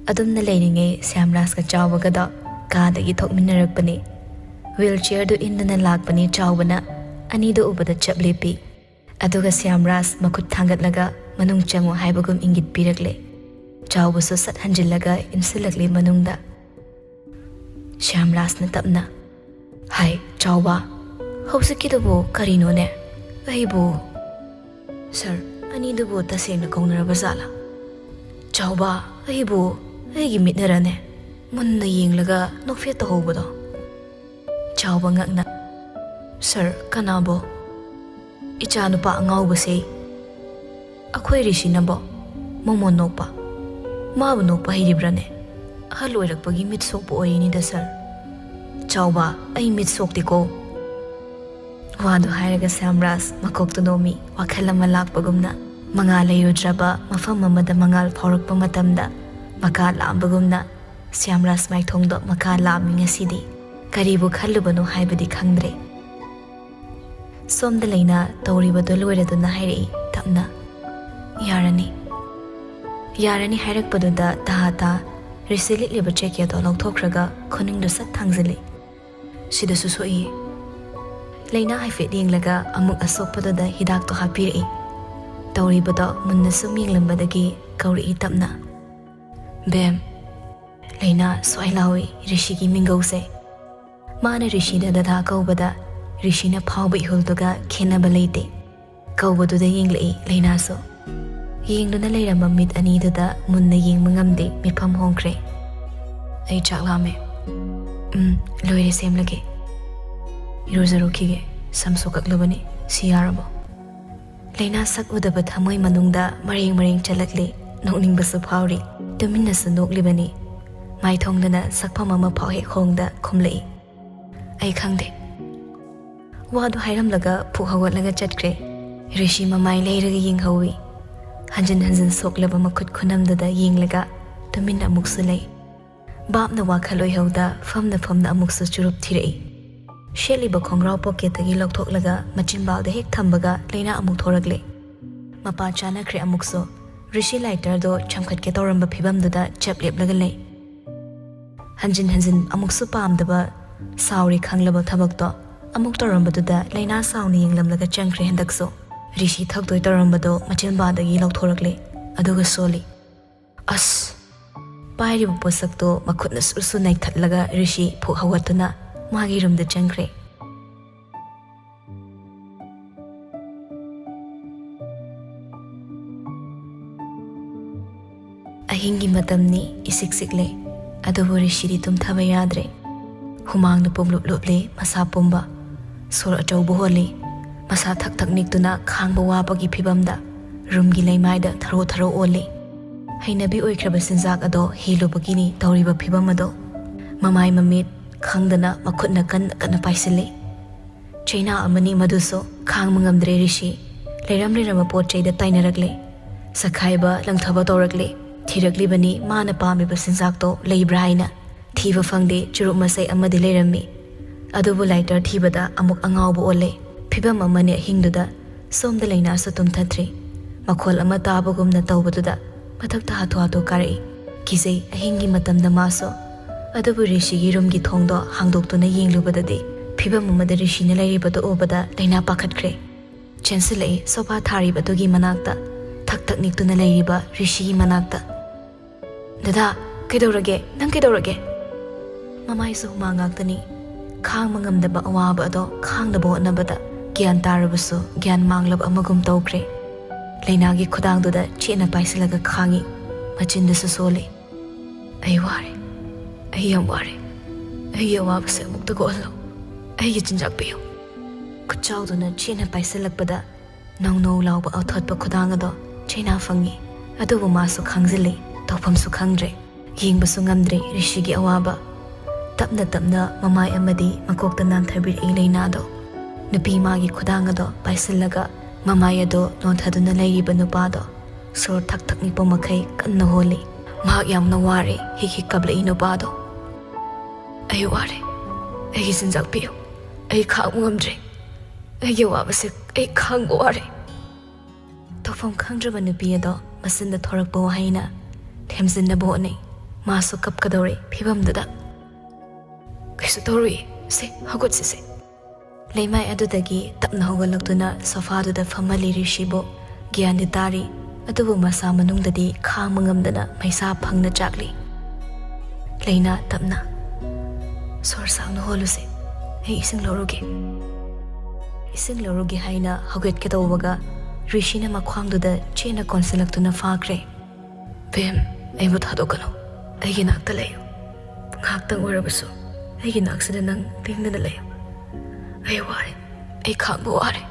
ꯑꯗꯨꯝꯅ ꯂꯩꯔꯤꯉꯩ ꯁ꯭ꯌꯥꯝꯔꯥꯖꯀ ꯆꯥꯎꯕꯒꯗꯣ ꯀꯥꯗꯒꯤ ꯊꯣꯛꯃꯤꯟꯅꯔꯛꯄꯅꯤ꯫ ꯋꯤꯜ ꯆꯤꯌꯔꯗꯨ ꯏꯟꯗꯨꯅ ꯂꯥꯛꯄꯅꯤ ꯆꯥꯎꯕꯅ꯫ ꯑꯅꯤꯗꯨ ꯎꯕꯗ ꯆꯞ ꯂꯦꯞꯄꯤ꯫ ꯑꯗꯨꯒ ꯁ꯭ꯌꯥꯝꯔꯥꯖ ꯃꯈꯨꯠ ꯊꯥꯡꯒꯠꯂꯒ ꯃꯅꯨꯡ ꯆꯪꯉꯨ ꯍꯥꯏꯕꯒꯨꯝ ꯏꯪꯒꯤꯠ ꯄꯤꯔꯛꯂꯦ꯫ ꯆꯥꯎꯕꯁꯨ ꯁꯠ ꯍꯟꯖꯤꯜꯂꯒ ꯏꯟꯁꯤꯜꯂꯛꯂꯦ ꯃꯅꯨꯡꯗ꯫ ꯁ꯭ꯌꯥꯝꯔꯥꯖꯅ ꯇꯞꯅ, "ꯍꯥꯏ, ꯆꯥꯎꯕ, ꯍꯧꯖꯤꯛꯀꯤꯗꯨꯕꯨ ꯀꯔꯤꯅꯣꯅꯦ? ꯑꯩꯕꯨ?" "ꯁꯥꯔ, ꯑꯅꯤꯗꯨꯕꯨ ꯇꯁꯦꯡꯅ ꯀꯧꯅꯔꯕ ꯖꯥꯠꯂꯥ? ꯆꯥꯎꯕ, ꯑꯩꯕꯨ ꯑꯩꯒꯤ ꯃꯤꯠꯅꯔꯅꯦ ꯃꯨꯟꯅ ꯌꯦꯡꯂꯒ ꯅꯣꯛꯐꯦꯠ ꯇꯧꯍꯧꯕꯗꯣ?" ꯆꯥꯎꯕ ꯉꯛꯅ, "ꯁꯥꯔ, ꯀꯅꯥꯕꯣ?" "ꯏꯆꯥ ꯅꯨꯄꯥ ꯑꯉꯥꯎꯕꯁꯦ꯫ ꯑꯩꯈꯣꯏ ꯔꯤꯁꯤꯅꯕꯣ ꯃꯃꯣꯟ ꯅꯣꯛꯄ? ꯃꯥꯕꯨ ꯅꯣꯛꯄ ꯍꯩꯔꯤꯕ꯭ꯔꯥꯅꯦ? ꯑꯍꯜ ꯑꯣꯏꯔꯛꯄꯒꯤ ꯃꯤꯠ ꯁꯣꯛꯄ ꯑꯣꯏꯔꯤꯅꯤꯗ, ꯁꯥꯔ꯫" "ꯆꯥꯎꯕ, ꯑꯩ ꯃꯤꯠ ꯁꯣꯛꯇꯦꯀꯣ꯫" ꯋꯥꯗꯨ ꯍꯥꯏꯔꯒ ꯁ꯭ꯌꯥꯝꯔꯥꯖ ꯃꯀꯣꯛꯇꯨ ꯅꯣꯝꯃꯤ, ꯋꯥꯈꯜ ꯑꯃ ꯂꯥꯛꯄꯒꯨꯝꯅ꯫ ꯃꯉꯥꯜ ꯂꯩꯔꯨꯗ꯭ꯔꯕ ꯃꯐꯝ ꯑꯃꯗ ꯃꯉꯥꯜ ꯐꯥꯎꯔꯛꯄ ꯃꯇꯝꯗ ꯃꯀꯥ ꯂꯥꯝꯕꯒꯨꯝꯅ ꯁ꯭ꯌꯥꯝꯔꯥꯖ ꯃꯥꯏꯊꯣꯡꯗꯣ ꯃꯀꯥ ꯂꯥꯝꯃꯤ ꯉꯁꯤꯗꯤ꯫ ꯀꯔꯤꯕꯨ ꯈꯜꯂꯨꯕꯅꯣ ꯍꯥꯏꯕꯗꯤ ꯈꯪꯗ꯭ꯔꯦ꯫ ꯁꯣꯝꯗ ꯂꯩꯅ ꯇꯧꯔꯤꯕꯗꯨ ꯂꯣꯏꯔꯗꯨꯅ ꯍꯥꯏꯔꯛꯏ ꯇꯞꯅ, "ꯌꯥꯔꯅꯤ꯫" ꯌꯥꯔꯅꯤ ꯍꯥꯏꯔꯛꯄꯗꯨꯗ ꯇꯍꯥ ꯇꯥ ꯔꯤꯁꯤ ꯂꯤꯠꯂꯤꯕ ꯖꯦꯀꯦꯠꯇꯣ ꯂꯧꯊꯣꯛꯈ꯭ꯔꯒ ꯈꯨꯅꯤꯡꯗꯣ ꯁꯠ ꯊꯥꯡꯖꯤꯜꯂꯤ꯫ "ꯁꯤꯗꯁꯨ ꯁꯣꯛꯏ꯫" ꯂꯩꯅꯥ ꯍꯥꯏꯐꯦꯠ ꯌꯦꯡꯂꯒ ꯑꯃꯨꯛ ꯑꯁꯣꯛꯄꯗꯨꯗ ꯍꯤꯗꯥꯛꯇꯣ ꯍꯥꯞꯄꯤꯔꯛꯏ꯫ ꯇꯧꯔꯤꯕꯗꯣ ꯃꯨꯟꯅ ꯁꯨꯝ ꯌꯦꯡꯂꯝꯕꯗꯒꯤ ꯀꯧꯔꯛꯏ ꯇꯞꯅ, "ꯕꯦꯝ, ꯂꯩꯅꯥ ꯁ꯭ꯋꯥꯏ ꯂꯥꯎꯏ ꯔꯤꯁꯤꯒꯤ ꯃꯤꯡꯒꯧꯁꯦ꯫" ꯃꯥꯅ ꯔꯤꯁꯤꯗ ꯗꯗꯥ ꯀꯧꯕꯗ ꯔꯤꯁꯤꯅ ꯐꯥꯎꯕ ꯏꯍꯨꯜꯗꯨꯒ ꯈꯦꯠꯅꯕ ꯂꯩꯇꯦ꯫ ꯀꯧꯕꯗꯨꯗ ꯌꯦꯡꯂꯛꯏ ꯂꯩꯅꯥꯁꯨ꯫ ꯌꯦꯡꯗꯨꯅ ꯂꯩꯔꯝꯕ ꯃꯤꯠ ꯑꯅꯤꯗꯨꯗ ꯃꯨꯟꯅ ꯌꯦꯡꯕ ꯉꯝꯗꯦ, ꯃꯤꯐꯝ ꯍꯣꯡꯈ꯭ꯔꯦ꯫ "ꯑꯩ ꯆꯥꯛ ꯂꯥꯝꯃꯦ꯫" "ꯎꯝ, ꯂꯣꯏꯔꯦ, ꯁꯦꯝꯂꯒꯦ꯫" "ꯏꯔꯨꯖꯔꯨꯈꯤꯒꯦ, ꯁꯝꯁꯨ ꯀꯛꯂꯕꯅꯤ, ꯁꯤ ꯌꯥꯔꯕꯣ?" ꯂꯩꯅꯥ ꯁꯛ ꯎꯗꯕ ꯊꯃꯣꯏ ꯃꯅꯨꯡꯗ ꯃꯔꯦꯡ ꯃꯔꯦꯡ ꯆꯠꯂꯛꯂꯤ, ꯅꯣꯛꯅꯤꯡꯕꯁꯨ ꯐꯥꯎꯔꯤ꯫ ꯇꯨꯃꯤꯟꯅꯁꯨ ꯅꯣꯛꯂꯤꯕꯅꯤ꯫ ꯃꯥꯏꯊꯣꯡꯗꯅ ꯁꯛꯐꯝ ꯑꯃ ꯐꯥꯎ ꯍꯦꯛ ꯍꯣꯡꯗ ꯈꯨꯝꯂꯛꯏ, "ꯑꯩ ꯈꯪꯗꯦ꯫" ꯋꯥꯗꯨ ꯍꯥꯏꯔꯝꯂꯒ ꯐꯨꯛ ꯍꯧꯒꯠꯂꯒ ꯆꯠꯈ꯭ꯔꯦ꯫ ꯔꯤꯁꯤ ꯃꯃꯥꯏ ꯂꯩꯔꯒ ꯌꯦꯡꯍꯧꯏ꯫ ꯍꯟꯖꯤꯟ ꯍꯟꯖꯤꯟ ꯁꯣꯛꯂꯕ ꯃꯈꯨꯠ ꯈꯨꯅꯝꯗꯨꯗ ꯌꯦꯡꯂꯒ ꯇꯨꯃꯤꯟꯅ ꯑꯃꯨꯛꯁꯨ ꯂꯩ꯫ ꯚꯥꯞꯅ ꯋꯥꯈꯜ ꯑꯣꯏꯍꯧꯗ ꯐꯝꯅ ꯐꯝꯅ ꯑꯃꯨꯛꯁꯨ ꯆꯨꯔꯨꯞ ꯊꯤꯔꯛꯏ꯫ ꯁꯦꯠꯂꯤꯕ ꯈꯣꯡꯒ꯭ꯔꯥꯎ ꯄꯣꯀꯦꯠꯇꯒꯤ ꯂꯧꯊꯣꯛꯂꯒ ꯃꯆꯤꯟꯕꯥꯜꯗ ꯍꯦꯛ ꯊꯝꯕꯒ ꯂꯩꯅꯥ ꯑꯃꯨꯛ ꯊꯣꯔꯛꯂꯦ꯫ ꯃꯄꯥ ꯆꯥꯅꯈ꯭ꯔꯦ ꯑꯃꯨꯛꯁꯨ꯫ ꯔꯤꯁꯤ ꯂꯥꯏꯇꯔꯗꯣ ꯆꯝꯈꯠꯀꯦ ꯇꯧꯔꯝꯕ ꯐꯤꯕꯝꯗꯨꯗ ꯆꯞ ꯂꯦꯞꯂꯒ ꯂꯩ꯫ ꯍꯟꯖꯤꯟ ꯍꯟꯖꯤꯟ ꯑꯃꯨꯛꯁꯨ ꯄꯥꯝꯗꯕ, ꯁꯥꯎꯔꯦ ꯈꯪꯂꯕ ꯊꯕꯛꯇꯣ ꯑꯃꯨꯛ ꯇꯧꯔꯝꯕꯗꯨꯗ ꯂꯩꯅꯥ ꯁꯥꯎꯅ ꯌꯦꯡꯂꯝꯂꯒ ꯆꯪꯈ꯭ꯔꯦ ꯍꯟꯗꯛꯁꯨ꯫ ꯔꯤꯁꯤ ꯊꯛꯇꯣꯏ ꯇꯧꯔꯝꯕꯗꯣ ꯃꯆꯤꯟꯕꯥꯜꯗꯒꯤ ꯂꯧꯊꯣꯔꯛꯂꯦ, ꯑꯗꯨꯒ ꯁꯣꯜꯂꯤ꯫ ꯑꯁ! ꯄꯥꯏꯔꯤꯕ ꯄꯣꯠꯁꯛꯇꯣ ꯃꯈꯨꯠꯅ ꯁꯨꯔ ꯁꯨꯔ ꯅꯩꯊꯠꯂꯒ ꯔꯤꯁꯤ ꯐꯨꯛ ꯍꯧꯒꯠꯇꯨꯅ ꯃꯥꯒꯤ ꯔꯨꯝꯗ ꯆꯪꯈ꯭ꯔꯦ꯫ ꯑꯍꯤꯡꯒꯤ ꯃꯇꯝꯅꯤ, ꯏꯁꯤꯛ ꯁꯤꯛꯂꯦ꯫ ꯑꯗꯨꯕꯨ ꯔꯤꯁꯤꯗꯤ ꯇꯨꯝꯊꯕ ꯌꯥꯗ꯭ꯔꯦ꯫ ꯍꯨꯃꯥꯡꯅ ꯄꯨꯝꯂꯨꯞ ꯂꯨꯞꯂꯦ ꯃꯁꯥ ꯄꯨꯝꯕ꯫ ꯁꯣꯔ ꯑꯆꯧꯕ ꯍꯣꯜꯂꯤ꯫ ꯃꯁꯥ ꯊꯛ ꯊꯛ ꯅꯤꯛꯇꯨꯅ ꯈꯥꯡꯕ ꯋꯥꯕꯒꯤ ꯐꯤꯕꯝꯗ ꯔꯨꯝꯒꯤ ꯂꯩꯃꯥꯏꯗ ꯊꯔꯣ ꯊꯔꯣ ꯑꯣꯜꯂꯤ꯫ ꯍꯩꯅꯕꯤ ꯑꯣꯏꯈ꯭ꯔꯕ ꯆꯤꯟꯖꯥꯛ ꯑꯗꯣ ꯍꯦꯜꯂꯨꯕꯒꯤꯅꯤ ꯇꯧꯔꯤꯕ ꯐꯤꯕꯝ ꯑꯗꯣ꯫ ꯃꯃꯥꯏ ꯃꯃꯤꯠ ꯈꯪꯗꯅ ꯃꯈꯨꯠꯅ ꯀꯟꯅ ꯀꯟꯅ ꯄꯥꯏꯁꯤꯜꯂꯤ꯫ ꯆꯩꯅꯥ ꯑꯃꯅꯤ ꯃꯗꯨꯁꯨ ꯈꯥꯡꯕ ꯉꯝꯗ꯭ꯔꯦ ꯔꯤꯁꯤ꯫ ꯂꯩꯔꯝ ꯂꯩꯔꯝꯕ ꯄꯣꯠ ꯆꯩꯗ ꯇꯥꯏꯅꯔꯛꯂꯦ꯫ ꯁꯛꯈꯥꯏꯕ ꯂꯪꯊꯕ ꯇꯧꯔꯛꯂꯦ꯫ ꯊꯤꯔꯛꯂꯤꯕꯅꯤ ꯃꯥꯅ ꯄꯥꯝꯃꯤꯕ ꯆꯤꯟꯖꯥꯛꯇꯣ ꯂꯩꯕ꯭ꯔꯥ ꯍꯥꯏꯅ꯫ ꯊꯤꯕ ꯐꯪꯗꯦ, ꯆꯨꯔꯨꯞ ꯃꯆꯩ ꯑꯃꯗꯤ ꯂꯩꯔꯝꯃꯤ꯫ ꯑꯗꯨꯕꯨ ꯂꯥꯏꯇꯔ ꯊꯤꯕꯗ ꯑꯃꯨꯛ ꯑꯉꯥꯎꯕ ꯑꯣꯜꯂꯦ꯫ ꯐꯤꯕꯝ ꯑꯃꯅꯤ ꯑꯍꯤꯡꯗꯨꯗ꯫ ꯁꯣꯝꯗ ꯂꯩꯅꯥꯁꯨ ꯇꯨꯝꯊꯠꯇ꯭ꯔꯤ꯫ ꯃꯈꯣꯜ ꯑꯃ ꯇꯥꯕꯒꯨꯝꯅ ꯇꯧꯕꯗꯨꯗ ꯃꯊꯛꯇ ꯍꯥꯊꯨ ꯍꯥꯊꯨ ꯀꯥꯔꯛꯏ꯫ ꯀꯤꯖꯩ ꯑꯍꯤꯡꯒꯤ ꯃꯇꯝꯗ ꯃꯥꯁꯨ꯫ ꯑꯗꯨꯕꯨ ꯔꯤꯁꯤꯒꯤ ꯔꯨꯝꯒꯤ ꯊꯣꯡꯗꯣ ꯍꯥꯡꯗꯣꯛꯇꯨꯅ ꯌꯦꯡꯂꯨꯕꯗꯗꯤ, ꯐꯤꯕꯝ ꯑꯃꯗ ꯔꯤꯁꯤꯅ ꯂꯩꯔꯤꯕꯗꯨ ꯎꯕꯗ ꯂꯩꯅꯥ ꯄꯥꯈꯠꯈ꯭ꯔꯦ꯫ ꯆꯦꯟꯁꯤꯜꯂꯛꯏ ꯁꯣꯐꯥ ꯊꯥꯔꯤꯕꯗꯨꯒꯤ ꯃꯅꯥꯛꯇ, ꯊꯛ ꯊꯛ ꯅꯤꯛꯇꯨꯅ ꯂꯩꯔꯤꯕ ꯔꯤꯁꯤꯒꯤ ꯃꯅꯥꯛꯇ꯫ "ꯗꯗꯥ, ꯀꯩꯗꯧꯔꯒꯦ? ꯅꯪ ꯀꯩꯗꯧꯔꯒꯦ?" ꯃꯃꯥꯏꯁꯨ ꯍꯨꯃꯥꯡ ꯉꯥꯛꯇꯅꯤ꯫ ꯈꯥꯡꯕ ꯉꯝꯗꯕ ꯑꯋꯥꯕ ꯑꯗꯣ ꯈꯥꯡꯅꯕ ꯍꯣꯠꯅꯕꯗ ꯒ꯭ꯌꯥꯟ ꯇꯥꯔꯕꯁꯨ ꯒ꯭ꯌꯥꯟ ꯃꯥꯡꯂꯕ ꯑꯃꯒꯨꯝ ꯇꯧꯈ꯭ꯔꯦ꯫ ꯂꯩꯅꯥꯒꯤ ꯈꯨꯗꯥꯡꯗꯨꯗ ꯆꯦꯠꯅ ꯄꯥꯏꯁꯤꯜꯂꯒ ꯈꯥꯡꯉꯤ꯫ ꯃꯆꯤꯟꯗꯁꯨ ꯁꯣꯜꯂꯤ꯫ "ꯑꯩ ꯋꯥꯔꯦ꯫ ꯑꯩ ꯌꯥꯝ ꯋꯥꯔꯦ꯫ ꯑꯩꯒꯤ ꯑꯋꯥꯕꯁꯦ ꯑꯃꯨꯛꯇ ꯀꯣꯛꯍꯜꯂꯣ꯫ ꯑꯩꯒꯤ ꯆꯤꯟꯖꯥꯛ ꯄꯤꯌꯨ꯫" ꯈꯨꯠꯆꯥꯎꯗꯨꯅ ꯆꯦꯠꯅ ꯄꯥꯏꯁꯤꯜꯂꯛꯄꯗ ꯅꯧ ꯅꯧ ꯂꯥꯎꯕ ꯑꯊꯣꯠꯄ ꯈꯨꯗꯥꯡ ꯑꯗꯣ ꯆꯩꯅꯥ ꯐꯪꯉꯤ꯫ ꯑꯗꯨꯕꯨ ꯃꯥꯁꯨ ꯈꯥꯡꯖꯤꯜꯂꯤ꯫ ꯇꯧꯐꯝꯁꯨ ꯈꯪꯗ꯭ꯔꯦ꯫ ꯌꯦꯡꯕꯁꯨ ꯉꯝꯗ꯭ꯔꯦ ꯔꯤꯁꯤꯒꯤ ꯑꯋꯥꯕ꯫ ꯇꯞꯅ ꯇꯞꯅ ꯃꯃꯥꯏ ꯑꯃꯗꯤ ꯃꯀꯣꯛꯇ ꯅꯥꯟꯊꯕꯤꯔꯛꯏ ꯂꯩꯅꯥꯗꯣ꯫ ꯅꯨꯄꯤ ꯃꯥꯒꯤ ꯈꯨꯗꯥꯡ ꯑꯗꯣ ꯄꯥꯏꯁꯤꯜꯂꯒ ꯃꯃꯥꯏ ꯑꯗꯣ ꯅꯣꯟꯊꯗꯨꯅ ꯂꯩꯔꯤꯕ ꯅꯨꯄꯥꯗꯣ ꯁꯣꯔ ꯊꯛ ꯊꯛ ꯅꯤꯛꯄ ꯃꯈꯩ ꯀꯟꯅ ꯍꯣꯜꯂꯤ꯫ ꯃꯍꯥꯛ ꯌꯥꯝꯅ ꯋꯥꯔꯦ꯫ ꯍꯤꯛ ꯍꯤꯛ ꯀꯞꯂꯛꯏ ꯅꯨꯄꯥꯗꯣ꯫ "ꯑꯩ ꯋꯥꯔꯦ꯫ ꯑꯩꯒꯤ ꯆꯤꯟꯖꯥꯛ ꯄꯤꯌꯨ꯫ ꯑꯩ ꯈꯥꯡꯕ ꯉꯝꯗ꯭ꯔꯦ꯫ ꯑꯩꯒꯤ ꯑꯋꯥꯕꯁꯦ ꯑꯩ ꯈꯥꯡꯕ ꯋꯥꯔꯦ꯫" ꯇꯧꯐꯝ ꯈꯪꯗ꯭ꯔꯕ ꯅꯨꯄꯤ ꯑꯗꯣ ꯃꯆꯤꯟꯗ ꯊꯣꯔꯛꯄ ꯋꯥꯍꯩꯅ ꯊꯦꯝꯖꯤꯟꯅꯕ ꯍꯣꯠꯅꯩ꯫ ꯃꯥꯁꯨ ꯀꯞꯀꯗꯧꯔꯦ ꯐꯤꯕꯝꯗꯨꯗ꯫ "ꯀꯩꯁꯨ ꯇꯧꯔꯣꯏꯌꯦ꯫ ꯁꯦ, ꯍꯧꯒꯠꯁꯤꯁꯦ꯫" ꯂꯩꯃꯥꯏ ꯑꯗꯨꯗꯒꯤ ꯇꯞꯅ ꯍꯧꯒꯠꯂꯛꯇꯨꯅ ꯁꯣꯐꯥꯗꯨꯗ ꯐꯝꯍꯜꯂꯤ ꯔꯤꯁꯤꯕꯨ꯫ ꯒ꯭ꯌꯥꯟꯗꯤ ꯇꯥꯔꯤ, ꯑꯗꯨꯕꯨ ꯃꯁꯥ ꯃꯅꯨꯡꯗꯗꯤ ꯈꯥꯡꯕ ꯉꯝꯗꯅ ꯃꯩꯁꯥ ꯐꯪꯅ ꯆꯥꯛꯂꯤ꯫ ꯂꯩꯅꯥ ꯇꯞꯅ, "ꯁꯣꯔ ꯁꯥꯡꯅ ꯍꯣꯜꯂꯨꯁꯦ, ꯑꯩ ꯏꯁꯤꯡ ꯂꯧꯔꯨꯒꯦ꯫" "ꯏꯁꯤꯡ ꯂꯧꯔꯨꯒꯦ" ꯍꯥꯏꯅ ꯍꯧꯒꯠꯀꯗꯧꯕꯒ ꯔꯤꯁꯤꯅ ꯃꯈ꯭ꯋꯥꯡꯗꯨꯗ ꯆꯦꯠꯅ ꯀꯣꯟꯁꯤꯜꯂꯛꯇꯨꯅ ꯐꯥꯈ꯭ꯔꯦ꯫ "ꯕꯦꯝ, ꯑꯩꯕꯨ ꯊꯥꯗꯣꯛꯀꯅꯨ꯫ ꯑꯩꯒꯤ ꯅꯥꯛꯇ ꯂꯩꯌꯨ꯫ ꯉꯥꯏꯍꯥꯛꯇꯪ ꯑꯣꯏꯔꯕꯁꯨ ꯑꯩꯒꯤ ꯅꯥꯛꯁꯤꯗ ꯅꯪ ꯇꯤꯡꯗꯅ ꯂꯩꯌꯨ꯫ ꯑꯩ ꯋꯥꯔꯦ꯫ ꯑꯩ ꯈꯥꯡꯕ ꯋꯥꯔꯦ꯫"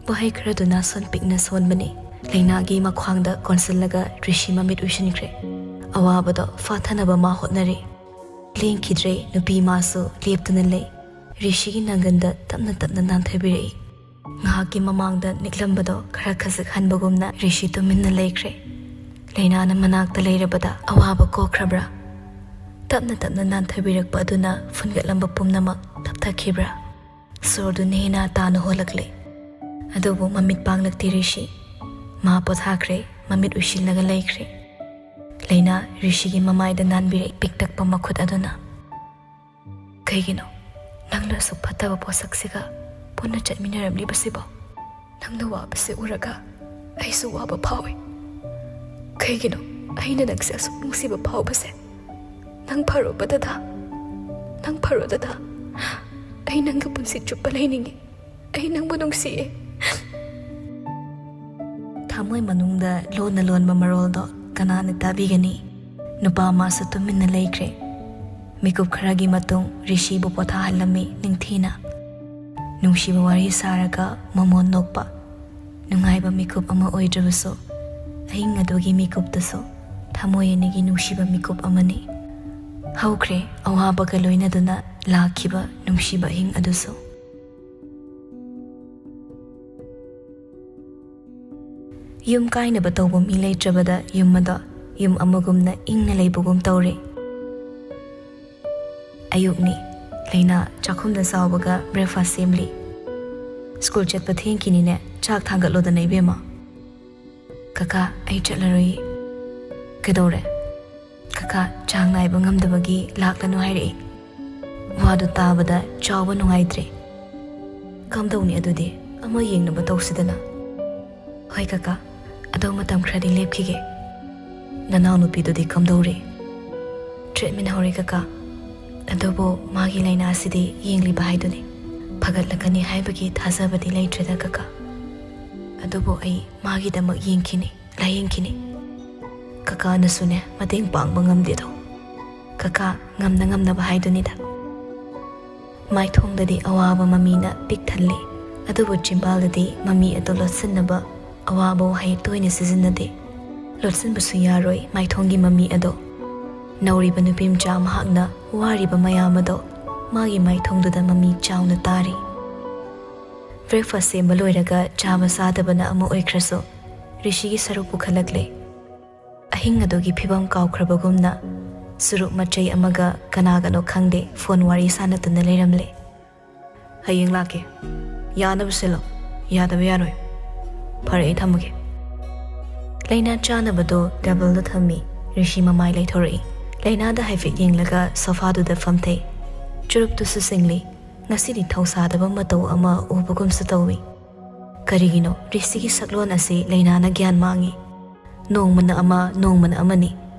ꯋꯥꯍꯩ ꯈꯔꯗꯨꯅ ꯁꯣꯟ ꯄꯤꯛꯅ ꯁꯣꯟꯕꯅꯤ꯫ ꯂꯩꯅꯥꯒꯤ ꯃꯈ꯭ꯋꯥꯡꯗ ꯀꯣꯟꯁꯤꯜꯂꯒ ꯔꯤꯁꯤ ꯃꯃꯤꯠ ꯎꯏꯁꯤꯟꯈ꯭ꯔꯦ꯫ ꯑꯋꯥꯕꯗꯣ ꯐꯥꯊꯅꯕ ꯃꯥ ꯍꯣꯠꯅꯔꯤ꯫ ꯂꯦꯡꯈꯤꯗ꯭ꯔꯦ ꯅꯨꯄꯤ ꯃꯥꯁꯨ ꯂꯦꯞꯇꯨꯅ ꯂꯩ꯫ ꯔꯤꯁꯤꯒꯤ ꯅꯪꯒꯟꯗ ꯇꯞꯅ ꯇꯞꯅ ꯅꯥꯟꯊꯕꯤꯔꯛꯏ꯫ ꯉꯥꯏꯍꯥꯛꯀꯤ ꯃꯃꯥꯡꯗ ꯅꯤꯛꯂꯝꯕꯗꯣ ꯈꯔ ꯈꯖꯤꯛ ꯍꯟꯕꯒꯨꯝꯅ ꯔꯤꯁꯤ ꯇꯨꯃꯤꯟꯅ ꯂꯩꯈ꯭ꯔꯦ꯫ ꯂꯩꯅꯥꯅ ꯃꯅꯥꯛꯇ ꯂꯩꯔꯕꯗ ꯑꯋꯥꯕ ꯀꯣꯛꯈ꯭ꯔꯕ꯭ꯔꯥ? ꯇꯞꯅ ꯇꯞꯅ ꯅꯥꯟꯊꯕꯤꯔꯛꯄ ꯑꯗꯨꯅ ꯐꯨꯟꯒꯠꯂꯝꯕ ꯄꯨꯝꯅꯃꯛ ꯇꯞꯊꯈꯤꯕ꯭ꯔꯥ? ꯁꯣꯔꯗꯨ ꯅꯦꯅꯥ ꯇꯥꯅ ꯍꯣꯜꯂꯛꯂꯦ꯫ ꯑꯗꯨꯕꯨ ꯃꯃꯤꯠ ꯄꯥꯡꯂꯛꯇꯦ ꯔꯤꯁꯤ꯫ ꯃꯥ ꯄꯣꯊꯥꯈ꯭ꯔꯦ꯫ ꯃꯃꯤꯠ ꯎꯏꯁꯤꯜꯂꯒ ꯂꯩꯈ꯭ꯔꯦ꯫ ꯂꯩꯅꯥ ꯔꯤꯁꯤꯒꯤ ꯃꯃꯥꯏꯗ ꯅꯥꯟꯕꯤꯔꯛꯏ ꯄꯤꯛꯇꯛꯄ ꯃꯈꯨꯠ ꯑꯗꯨꯅ꯫ "ꯀꯩꯒꯤꯅꯣ ꯅꯪꯅ ꯑꯁꯨꯛ ꯐꯠꯇꯕ ꯄꯣꯠꯁꯛꯁꯤꯒ ꯄꯨꯟꯅ ꯆꯠꯃꯤꯟꯅꯔꯝꯂꯤꯕꯁꯤꯕꯣ? ꯅꯪꯅ ꯋꯥꯕꯁꯦ ꯎꯔꯒ ꯑꯩꯁꯨ ꯋꯥꯕ ꯐꯥꯎꯏ꯫ ꯀꯩꯒꯤꯅꯣ ꯑꯩꯅ ꯅꯪꯁꯦ ꯑꯁꯨꯛ ꯅꯨꯡꯁꯤꯕ ꯐꯥꯎꯕꯁꯦ? ꯅꯪ ꯐꯔꯣꯕ ꯗꯗꯥ, ꯅꯪ ꯐꯔꯣ ꯗꯗꯥ꯫ ꯑꯩ ꯅꯪꯒ ꯄꯨꯟꯁꯤ ꯆꯨꯞꯄ ꯂꯩꯅꯤꯡꯉꯤ꯫ ꯑꯩ ꯅꯪꯕꯨ ꯅꯨꯡꯁꯤꯌꯦ꯫" ꯊꯃꯣꯏ ꯃꯅꯨꯡꯗ ꯂꯣꯟꯅ ꯂꯣꯟꯕ ꯃꯔꯣꯜꯗꯣ ꯀꯅꯥꯅ ꯇꯥꯕꯤꯒꯅꯤ? ꯅꯨꯄꯥ ꯑꯃꯁꯨ ꯇꯨꯃꯤꯟꯅ ꯂꯩꯈ꯭ꯔꯦ꯫ ꯃꯤꯀꯨꯞ ꯈꯔꯒꯤ ꯃꯇꯨꯡ ꯔꯤꯁꯤꯕꯨ ꯄꯣꯊꯥꯍꯜꯂꯝꯃꯤ ꯅꯤꯡꯊꯤꯅ꯫ ꯅꯨꯡꯁꯤꯕ ꯋꯥꯔꯤ ꯁꯥꯔꯒ ꯃꯃꯣꯟ ꯅꯣꯛꯄ꯫ ꯅꯨꯡꯉꯥꯏꯕ ꯃꯤꯀꯨꯞ ꯑꯃ ꯑꯣꯏꯗ꯭ꯔꯕꯁꯨ, ꯑꯍꯤꯡ ꯑꯗꯨꯒꯤ ꯃꯤꯀꯨꯞꯇꯨꯁꯨ ꯊꯃꯣꯏ ꯑꯅꯤꯒꯤ ꯅꯨꯡꯁꯤꯕ ꯃꯤꯀꯨꯞ ꯑꯃꯅꯤ꯫ ꯍꯧꯈ꯭ꯔꯦ ꯑꯋꯥꯕꯒ ꯂꯣꯏꯅꯗꯨꯅ ꯂꯥꯛꯈꯤꯕ ꯅꯨꯡꯁꯤꯕ ꯑꯍꯤꯡ ꯑꯗꯨꯁꯨ꯫ ꯌꯨꯝ ꯀꯥꯏꯅꯕ ꯇꯧꯕ ꯃꯤ ꯂꯩꯇ꯭ꯔꯕꯗ ꯌꯨꯝ ꯑꯗꯣ ꯌꯨꯝ ꯑꯃꯒꯨꯝꯅ ꯏꯪꯅ ꯂꯩꯕꯒꯨꯝ ꯇꯧꯔꯦ꯫ ꯑꯌꯨꯛꯅꯤ꯫ ꯂꯩꯅꯥ ꯆꯥꯛꯈꯨꯝꯗ ꯆꯥꯎꯕꯒ breakfast ꯁꯦꯝꯂꯤ꯫ "ꯁ꯭ꯀꯨꯜ ꯆꯠꯄ ꯊꯦꯡꯈꯤꯅꯤꯅꯦ, ꯆꯥꯛ ꯊꯥꯡꯒꯠꯂꯣꯗꯅ ꯏꯕꯦꯝꯃ꯫" "ꯀꯀꯥ, ꯑꯩ ꯆꯠꯂꯔꯣꯏꯌꯦ꯫" "ꯀꯩꯗꯧꯔꯦ?" "ꯀꯀꯥ, ꯆꯥꯡ ꯅꯥꯏꯕ ꯉꯝꯗꯕꯒꯤ ꯂꯥꯛꯂꯅꯨ ꯍꯥꯏꯔꯛꯏ꯫" ꯋꯥꯗꯨ ꯇꯥꯕꯗ ꯆꯥꯎꯕ ꯅꯨꯡꯉꯥꯏꯇ꯭ꯔꯦ꯫ "ꯀꯝꯗꯧꯅꯤ ꯑꯗꯨꯗꯤ? ꯑꯃ ꯌꯦꯡꯅꯕ ꯇꯧꯁꯤꯗꯅ꯫" "ꯍꯣꯏ ꯀꯀꯥ, ꯑꯗꯣ ꯃꯇꯝ ꯈꯔꯗꯤ ꯂꯦꯞꯈꯤꯒꯦ꯫" "ꯅꯅꯥꯎꯅꯨꯄꯤꯗꯨꯗꯤ ꯀꯝꯗꯧꯔꯤ?" "Treatment ꯍꯧꯔꯦ ꯀꯀꯥ, ꯑꯗꯨꯕꯨ ꯃꯥꯒꯤ ꯂꯥꯏꯅꯥꯁꯤꯗꯤ ꯌꯦꯡꯂꯤꯕ ꯍꯥꯏꯗꯨꯅꯤ꯫ ꯐꯒꯠꯂꯛꯀꯅꯤ ꯍꯥꯏꯕꯒꯤ ꯊꯥꯖꯕꯗꯤ ꯂꯩꯇ꯭ꯔꯦꯗ ꯀꯀꯥ꯫ ꯑꯗꯨꯕꯨ ꯑꯩ ꯃꯥꯒꯤꯗꯃꯛ ꯌꯦꯡꯈꯤꯅꯤ, ꯂꯥꯌꯦꯡꯈꯤꯅꯤ꯫ ꯀꯀꯥꯅꯁꯨꯅꯦ ꯃꯇꯦꯡ ꯄꯥꯡꯕ ꯉꯝꯗꯦꯗꯣ꯫ ꯀꯀꯥ ꯉꯝꯅ ꯉꯝꯅꯕ ꯍꯥꯏꯗꯨꯅꯤꯗ꯫" ꯃꯥꯏꯊꯣꯡꯗꯗꯤ ꯑꯋꯥꯕ ꯃꯃꯤꯅ ꯄꯤꯛ ꯊꯜꯂꯤ, ꯑꯗꯨꯕꯨ ꯆꯤꯝꯕꯥꯜꯗꯗꯤ ꯃꯃꯤ ꯑꯗꯨ ꯂꯣꯠꯁꯤꯟꯅꯕ ꯑꯋꯥꯕ ꯋꯥꯍꯩ ꯇꯣꯏꯅ ꯁꯤꯖꯤꯟꯅꯗꯦ꯫ ꯂꯣꯠꯁꯤꯟꯕꯁꯨ ꯌꯥꯔꯣꯏ ꯃꯥꯏꯊꯣꯡꯒꯤ ꯃꯃꯤ ꯑꯗꯣ꯫ ꯅꯧꯔꯤꯕ ꯅꯨꯄꯤ ꯃꯆꯥ ꯃꯍꯥꯛꯅ ꯋꯥꯔꯤꯕ ꯃꯌꯥꯝ ꯑꯗꯣ ꯃꯥꯒꯤ ꯃꯥꯏꯊꯣꯡꯗꯨꯗ ꯃꯃꯤ ꯆꯥꯎꯅ ꯇꯥꯔꯤ꯫ Breakfast ꯁꯦꯝꯕ ꯂꯣꯏꯔꯒ ꯆꯥꯕ ꯆꯥꯗꯕꯅ ꯑꯃ ꯑꯣꯏꯈ꯭ꯔꯁꯨ, ꯔꯤꯁꯤꯒꯤ ꯁꯔꯨꯛ ꯄꯨꯈꯠꯂꯛꯂꯦ꯫ ꯑꯍꯤꯡ ꯑꯗꯨꯒꯤ ꯐꯤꯕꯝ ꯀꯥꯎꯈ꯭ꯔꯕꯒꯨꯝꯅ ꯆꯨꯔꯨꯞ ꯃꯆꯩ ꯑꯃꯒ ꯀꯅꯥꯒꯅꯣ ꯈꯪꯗꯦ phone ꯋꯥꯔꯤ ꯁꯥꯟꯅꯗꯨꯅ ꯂꯩꯔꯝꯂꯦ꯫ "ꯍꯌꯦꯡ ꯂꯥꯛꯀꯦ꯫ ꯌꯥꯅꯕ ꯁꯤꯜꯂꯣ꯫ ꯌꯥꯗꯕ ꯌꯥꯔꯣꯏ꯫ ꯐꯔꯦ, ꯑꯩ ꯊꯝꯃꯒꯦ꯫" ꯂꯩꯅꯥ ꯆꯥꯅꯕꯗꯨ ꯇꯦꯕꯜꯗ ꯊꯝꯃꯤ꯫ ꯔꯤꯁꯤ ꯃꯃꯥꯏ ꯂꯩꯊꯣꯔꯛꯏ꯫ ꯂꯩꯅꯥꯗ ꯍꯥꯏꯐꯦꯠ ꯌꯦꯡꯂꯒ ꯁꯣꯐꯥꯗꯨꯗ ꯐꯝꯊꯩ꯫ ꯆꯨꯔꯨꯞꯇꯨꯁꯨ ꯁꯤꯡꯂꯤ꯫ ꯉꯁꯤꯗꯤ ꯊꯧꯁꯥꯗꯕ ꯃꯇꯧ ꯑꯃ ꯎꯕꯒꯨꯝꯁꯨ ꯇꯧꯏ꯫ ꯀꯔꯤꯒꯤꯅꯣ ꯔꯤꯁꯤꯒꯤ ꯁꯛꯂꯣꯟ ꯑꯁꯤ ꯂꯩꯅꯥꯅ ꯒ꯭ꯌꯥꯟ ꯃꯥꯡꯏ꯫ ꯅꯣꯡꯃꯅ ꯑꯃ, ꯅꯣꯡꯃꯅ ꯑꯃꯅꯤ꯫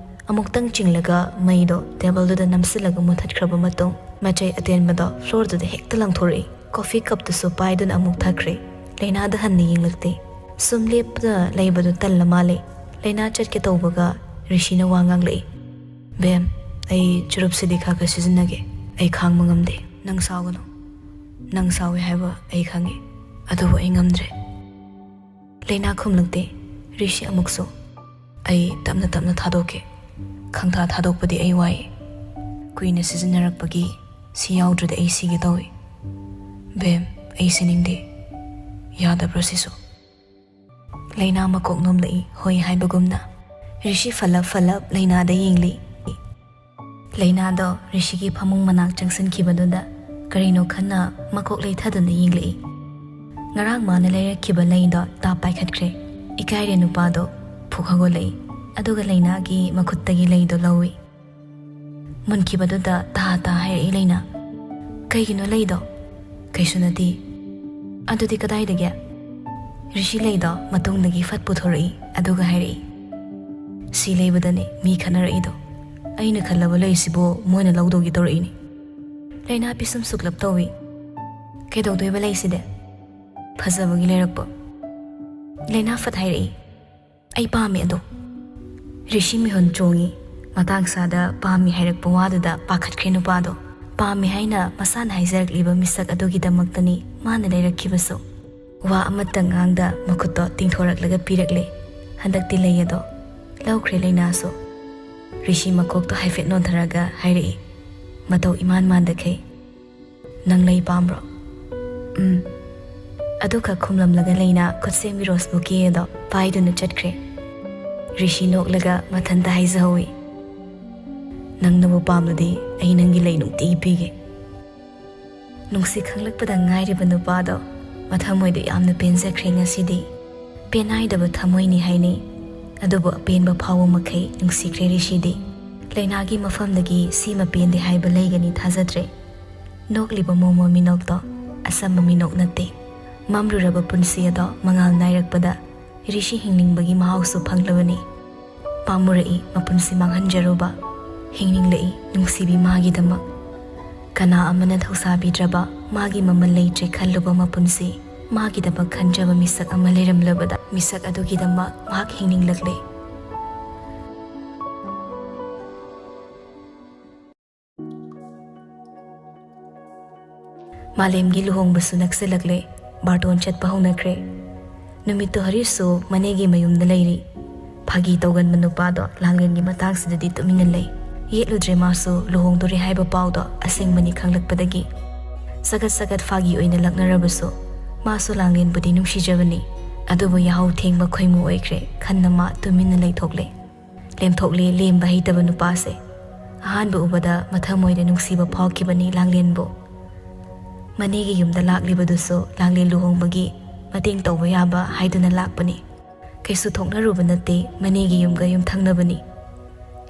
ꯑꯃꯨꯛꯇꯪ ꯆꯤꯡꯂꯒ ꯃꯩꯗꯣ ꯇꯦꯕꯜꯗꯨꯗ ꯅꯝꯁꯤꯜꯂꯒ ꯃꯨꯊꯠꯈ꯭ꯔꯕ ꯃꯇꯨꯡ, ꯃꯆꯩ ꯑꯇꯦꯟꯕꯗꯣ ꯐ꯭ꯂꯣꯔꯗꯨꯗ ꯍꯦꯛꯇ ꯂꯪꯊꯣꯔꯛꯏ꯫ ꯀꯣꯐꯤ ꯀꯞꯇꯨꯁꯨ ꯄꯥꯏꯗꯨꯅ ꯑꯃꯨꯛ ꯊꯛꯈ꯭ꯔꯦ꯫ ꯂꯩꯅꯥꯗ ꯍꯟꯅ ꯌꯦꯡꯂꯛꯇꯦ꯫ ꯁꯨꯝ ꯂꯦꯞꯇꯨꯅ ꯂꯩꯕꯗꯨ ꯇꯜꯂ ꯃꯥꯜꯂꯦ꯫ ꯂꯩꯅꯥ ꯆꯠꯀꯦ ꯇꯧꯕꯒ ꯔꯤꯁꯤꯅ ꯋꯥ ꯉꯥꯡꯂꯛꯏ꯫ "ꯕꯦꯝ, ꯑꯩ ꯆꯨꯔꯨꯞꯁꯤꯗꯤ ꯈꯔ ꯈꯔ ꯁꯤꯖꯤꯟꯅꯒꯦ꯫ ꯑꯩ ꯈꯥꯡꯕ ꯉꯝꯗꯦ꯫ ꯅꯪ ꯁꯥꯎꯒꯅꯨ꯫ ꯅꯪ ꯁꯥꯎꯏ ꯍꯥꯏꯕ ꯑꯩ ꯈꯪꯉꯤ꯫ ꯑꯗꯨꯕꯨ ꯑꯩ ꯉꯝꯗ꯭ꯔꯦ꯫" ꯂꯩꯅꯥ ꯈꯨꯝꯂꯛꯇꯦ꯫ ꯔꯤꯁꯤ ꯑꯃꯨꯛꯁꯨ, "ꯑꯩ ꯇꯞꯅ ꯇꯞꯅ ꯊꯥꯗꯣꯛꯀꯦ꯫ ꯈꯪꯊꯥ ꯊꯥꯗꯣꯛꯄꯗꯤ ꯑꯩ ꯋꯥꯏ꯫ ꯀꯨꯏꯅ ꯁꯤꯖꯤꯟꯅꯔꯛꯄꯒꯤ ꯁꯤ ꯌꯥꯎꯗ꯭ꯔꯗꯤ ꯑꯩ ꯁꯤꯒꯦ ꯇꯧꯏ꯫ ꯕꯦꯝ, ꯑꯩ ꯁꯤꯅꯤꯡꯗꯦ꯫ ꯌꯥꯗꯕ꯭ꯔꯣ ꯁꯤꯁꯨ?" ꯂꯩꯅꯥ ꯃꯀꯣꯛ ꯅꯣꯝꯂꯛꯏ, ꯍꯣꯏ ꯍꯥꯏꯕꯒꯨꯝꯅ꯫ ꯔꯤꯁꯤ ꯐꯜꯂꯞ ꯐꯜꯂꯞ ꯂꯩꯅꯥꯗ ꯌꯦꯡꯂꯤ꯫ ꯂꯩꯅꯥꯗꯣ ꯔꯤꯁꯤꯒꯤ ꯐꯃꯨꯡ ꯃꯅꯥꯛ ꯆꯪꯁꯤꯟꯈꯤꯕꯗꯨꯗ ꯀꯔꯤꯅꯣ ꯈꯟꯅ ꯃꯀꯣꯛ ꯂꯩꯊꯗꯨꯅ ꯌꯦꯡꯂꯛꯏ꯫ ꯉꯔꯥꯡ ꯃꯥꯅ ꯂꯩꯔꯛꯈꯤꯕ ꯂꯩꯗꯣ ꯇꯥꯞ ꯄꯥꯏꯈꯠꯈ꯭ꯔꯦ꯫ ꯏꯀꯥꯏꯔꯦ ꯅꯨꯄꯥꯗꯣ ꯐꯨꯛ ꯍꯧꯒꯠꯂꯛꯏ꯫ ꯑꯗꯨꯒ ꯂꯩꯅꯥꯒꯤ ꯃꯈꯨꯠꯇꯒꯤ ꯂꯩꯗꯣ ꯂꯧꯏ꯫ ꯃꯨꯟꯈꯤꯕꯗꯨꯗ ꯇꯥ ꯇꯥ ꯍꯥꯏꯔꯛꯏ ꯂꯩꯅꯥ꯫ "ꯀꯩꯒꯤꯅꯣ ꯂꯩꯗꯣ?" "ꯀꯩꯁꯨ ꯅꯠꯇꯦ꯫" "ꯑꯗꯨꯗꯤ ꯀꯗꯥꯏꯗꯒꯤ?" ꯔꯤꯁꯤ ꯂꯩꯗꯣ ꯃꯇꯨꯡꯗꯒꯤ ꯐꯠ ꯄꯨꯊꯣꯔꯛꯏ, ꯑꯗꯨꯒ ꯍꯥꯏꯔꯛꯏ, "ꯁꯤ ꯂꯩꯕꯗꯅꯦ ꯃꯤ ꯈꯠꯅꯔꯛꯏꯗꯣ꯫ ꯑꯩꯅ ꯈꯜꯂꯕ ꯂꯩꯁꯤꯕꯨ ꯃꯣꯏꯅ ꯂꯧꯗꯧꯒꯤ ꯇꯧꯔꯛꯏꯅꯤ꯫" ꯂꯩꯅꯥ ꯄꯤꯁꯨꯝ ꯁꯨꯛꯂꯞ ꯇꯧꯏ꯫ "ꯀꯩꯗꯧꯗꯣꯏꯕ ꯂꯩꯁꯤꯗꯤ?" "ꯐꯖꯕꯒꯤ ꯂꯩꯔꯛꯄ꯫" ꯂꯩꯅꯥ ꯐꯠ ꯍꯥꯏꯔꯛꯏ, "ꯑꯩ ꯄꯥꯝꯃꯦ ꯑꯗꯣ꯫" ꯔꯤꯁꯤ ꯃꯤꯍꯨꯟ ꯆꯣꯡꯉꯤ꯫ ꯃꯇꯥꯡ ꯆꯥꯗ "ꯄꯥꯝꯃꯤ" ꯍꯥꯏꯔꯛꯄ ꯋꯥꯗꯨꯗ ꯄꯥꯈꯠꯈ꯭ꯔꯦ ꯅꯨꯄꯥꯗꯣ꯫ ꯄꯥꯝꯃꯤ ꯍꯥꯏꯅ ꯃꯁꯥꯅ ꯍꯥꯏꯖꯔꯛꯂꯤꯕ ꯃꯤꯁꯛ ꯑꯗꯨꯒꯤꯗꯃꯛꯇꯅꯤ ꯃꯥꯅ ꯂꯩꯔꯛꯈꯤꯕꯁꯨ꯫ ꯋꯥ ꯑꯃꯠꯇ ꯉꯥꯡꯗ ꯃꯈꯨꯠꯇꯣ ꯇꯤꯡꯊꯣꯔꯛꯂꯒ ꯄꯤꯔꯛꯂꯦ꯫ ꯍꯟꯗꯛꯇꯤ ꯂꯩ ꯑꯗꯣ ꯂꯧꯈ꯭ꯔꯦ ꯂꯩꯅꯥꯁꯨ꯫ ꯔꯤꯁꯤ ꯃꯀꯣꯛꯇꯣ ꯍꯥꯏꯐꯦꯠ ꯅꯣꯟꯊꯔꯒ ꯍꯥꯏꯔꯛꯏ, ꯃꯇꯧ ꯏꯃꯥꯟ ꯃꯥꯟꯗꯈꯩ, "ꯅꯪ ꯂꯩ ꯄꯥꯝꯕ꯭ꯔꯣ?" "ꯎꯝ꯫" ꯑꯗꯨꯈꯛ ꯈꯨꯝꯂꯝꯂꯒ ꯂꯩꯅꯥ ꯈꯨꯠꯁꯦꯝꯒꯤ ꯔꯣꯁ ꯕꯨꯀꯦ ꯑꯗꯣ ꯄꯥꯏꯗꯨꯅ ꯆꯠꯈ꯭ꯔꯦ꯫ ꯔꯤꯁꯤ ꯅꯣꯛꯂꯒ ꯃꯊꯟꯇ ꯍꯥꯏꯖꯍꯧꯏ, "ꯅꯪꯅꯕꯨ ꯄꯥꯝꯂꯗꯤ ꯑꯩ ꯅꯪꯒꯤ ꯂꯩ ꯅꯨꯡꯇꯤꯒꯤ ꯄꯤꯒꯦ꯫" ꯅꯨꯡꯁꯤ ꯈꯪꯂꯛꯄꯗ ꯉꯥꯏꯔꯤꯕ ꯅꯨꯄꯥꯗꯣ ꯃꯊꯃꯣꯏꯗ ꯌꯥꯝꯅ ꯄꯦꯟꯖꯈ꯭ꯔꯦ ꯉꯁꯤꯗꯤ꯫ ꯄꯦꯟꯅꯥꯏꯗꯕ ꯊꯃꯣꯏꯅꯤ ꯍꯥꯏꯅꯩ꯫ ꯑꯗꯨꯕꯨ ꯑꯄꯦꯟꯕ ꯐꯥꯎꯕ ꯃꯈꯩ ꯅꯨꯡꯁꯤꯈ꯭ꯔꯦ ꯔꯤꯁꯤꯗꯤ꯫ ꯂꯥꯏꯅꯥꯒꯤ ꯃꯐꯝꯗꯒꯤ ꯁꯤꯃ ꯄꯦꯟꯗꯦ ꯍꯥꯏꯕ ꯂꯩꯒꯅꯤ ꯊꯥꯖꯗ꯭ꯔꯦ꯫ ꯅꯣꯛꯂꯤꯕ ꯃꯣꯃꯣ ꯃꯤꯅꯣꯛꯇꯣ ꯑꯆꯝꯕ ꯃꯤꯅꯣꯛ ꯅꯠꯇꯦ꯫ ꯃꯝꯂꯨꯔꯕ ꯄꯨꯟꯁꯤ ꯑꯗꯣ ꯃꯉꯥꯜ ꯅꯥꯏꯔꯛꯄꯗ ꯔꯤꯁꯤ ꯍꯤꯡꯅꯤꯡꯕꯒꯤ ꯃꯍꯥꯎꯁꯨ ꯐꯪꯂꯕꯅꯤ꯫ ꯄꯥꯝꯃꯨꯔꯛꯏ ꯃꯄꯨꯟꯁꯤ ꯃꯥꯡꯍꯟꯖꯔꯨꯕ, ꯍꯤꯡꯅꯤꯡꯂꯛꯏ ꯅꯨꯡꯁꯤꯕꯤ ꯃꯥꯒꯤꯗꯃꯛ꯫ ꯀꯅꯥ ꯑꯃꯅ ꯊꯧꯁꯥꯕꯤꯗ꯭ꯔꯕ ꯃꯥꯒꯤ ꯃꯃꯜ ꯂꯩꯇ꯭ꯔꯦ ꯈꯜꯂꯨꯕ ꯃꯄꯨꯟꯁꯤ꯫ ꯃꯥꯒꯤꯗꯃꯛ ꯈꯟꯖꯕ ꯃꯤꯁꯛ ꯑꯃ ꯂꯩꯔꯝꯂꯕꯗ ꯃꯤꯁꯛ ꯑꯗꯨꯒꯤꯗꯃꯛ ꯃꯍꯥꯛ ꯍꯤꯡꯅꯤꯡꯂꯛꯂꯦ꯫ ꯃꯥꯂꯦꯝꯒꯤ ꯂꯨꯍꯣꯡꯕꯁꯨ ꯅꯛꯁꯤꯜꯂꯛꯂꯦ꯫ ꯕꯥꯔꯇꯣꯟ ꯆꯠꯄ ꯍꯧꯅꯈ꯭ꯔꯦ꯫ ꯅꯨꯃꯤꯠꯇꯨ ꯍꯔꯤꯁꯁꯨ ꯃꯅꯦꯒꯤ ꯃꯌꯨꯝꯗ ꯂꯩꯔꯤ꯫ ꯐꯥꯒꯤ ꯇꯧꯒꯟꯕ ꯅꯨꯄꯥꯗꯣ ꯂꯥꯡꯂꯦꯟꯒꯤ ꯃꯇꯥꯡꯁꯤꯗꯗꯤ ꯇꯨꯃꯤꯟꯅ ꯂꯩ꯫ ꯌꯦꯠꯂꯨꯗ꯭ꯔꯦ ꯃꯥꯁꯨ ꯂꯨꯍꯣꯡꯗꯣꯔꯦ ꯍꯥꯏꯕ ꯄꯥꯎꯗꯣ ꯑꯁꯦꯡꯕꯅꯤ ꯈꯪꯂꯛꯄꯗꯒꯤ꯫ ꯁꯒꯠ ꯁꯒꯠ ꯐꯥꯒꯤ ꯑꯣꯏꯅ ꯂꯛꯅꯔꯕꯁꯨ ꯃꯥꯁꯨ ꯂꯥꯡꯂꯦꯟꯕꯨꯗꯤ ꯅꯨꯡꯁꯤꯖꯕꯅꯤ꯫ ꯑꯗꯨꯕꯨ ꯌꯥꯍꯧ ꯊꯦꯡꯕ ꯈꯣꯏꯃꯨ ꯑꯣꯏꯈ꯭ꯔꯦ ꯈꯟꯅ ꯃꯥ ꯇꯨꯃꯤꯟꯅ ꯂꯩꯊꯣꯛꯂꯦ꯫ ꯂꯦꯝꯊꯣꯛꯂꯦ ꯂꯦꯝꯕ ꯍꯩꯇꯕ ꯅꯨꯄꯥꯁꯦ꯫ ꯑꯍꯥꯟꯕ ꯎꯕꯗ ꯃꯊꯃꯣꯏꯗ ꯅꯨꯡꯁꯤꯕ ꯐꯥꯎꯈꯤꯕꯅꯤ ꯂꯥꯡꯂꯦꯟꯕꯨ꯫ ꯃꯅꯦꯒꯤ ꯌꯨꯝꯗ ꯂꯥꯛꯂꯤꯕꯗꯨꯁꯨ ꯂꯥꯡꯂꯦꯟ ꯂꯨꯍꯣꯡꯕꯒꯤ ꯃꯇꯦꯡ ꯇꯧꯕ ꯌꯥꯕ ꯍꯥꯏꯗꯨꯅ ꯂꯥꯛꯄꯅꯤ꯫ ꯀꯩꯁꯨ ꯊꯣꯛꯅꯔꯨꯕ ꯅꯠꯇꯦ, ꯃꯅꯦꯒꯤ ꯌꯨꯝꯒ ꯌꯨꯝꯊꯪꯅꯕꯅꯤ꯫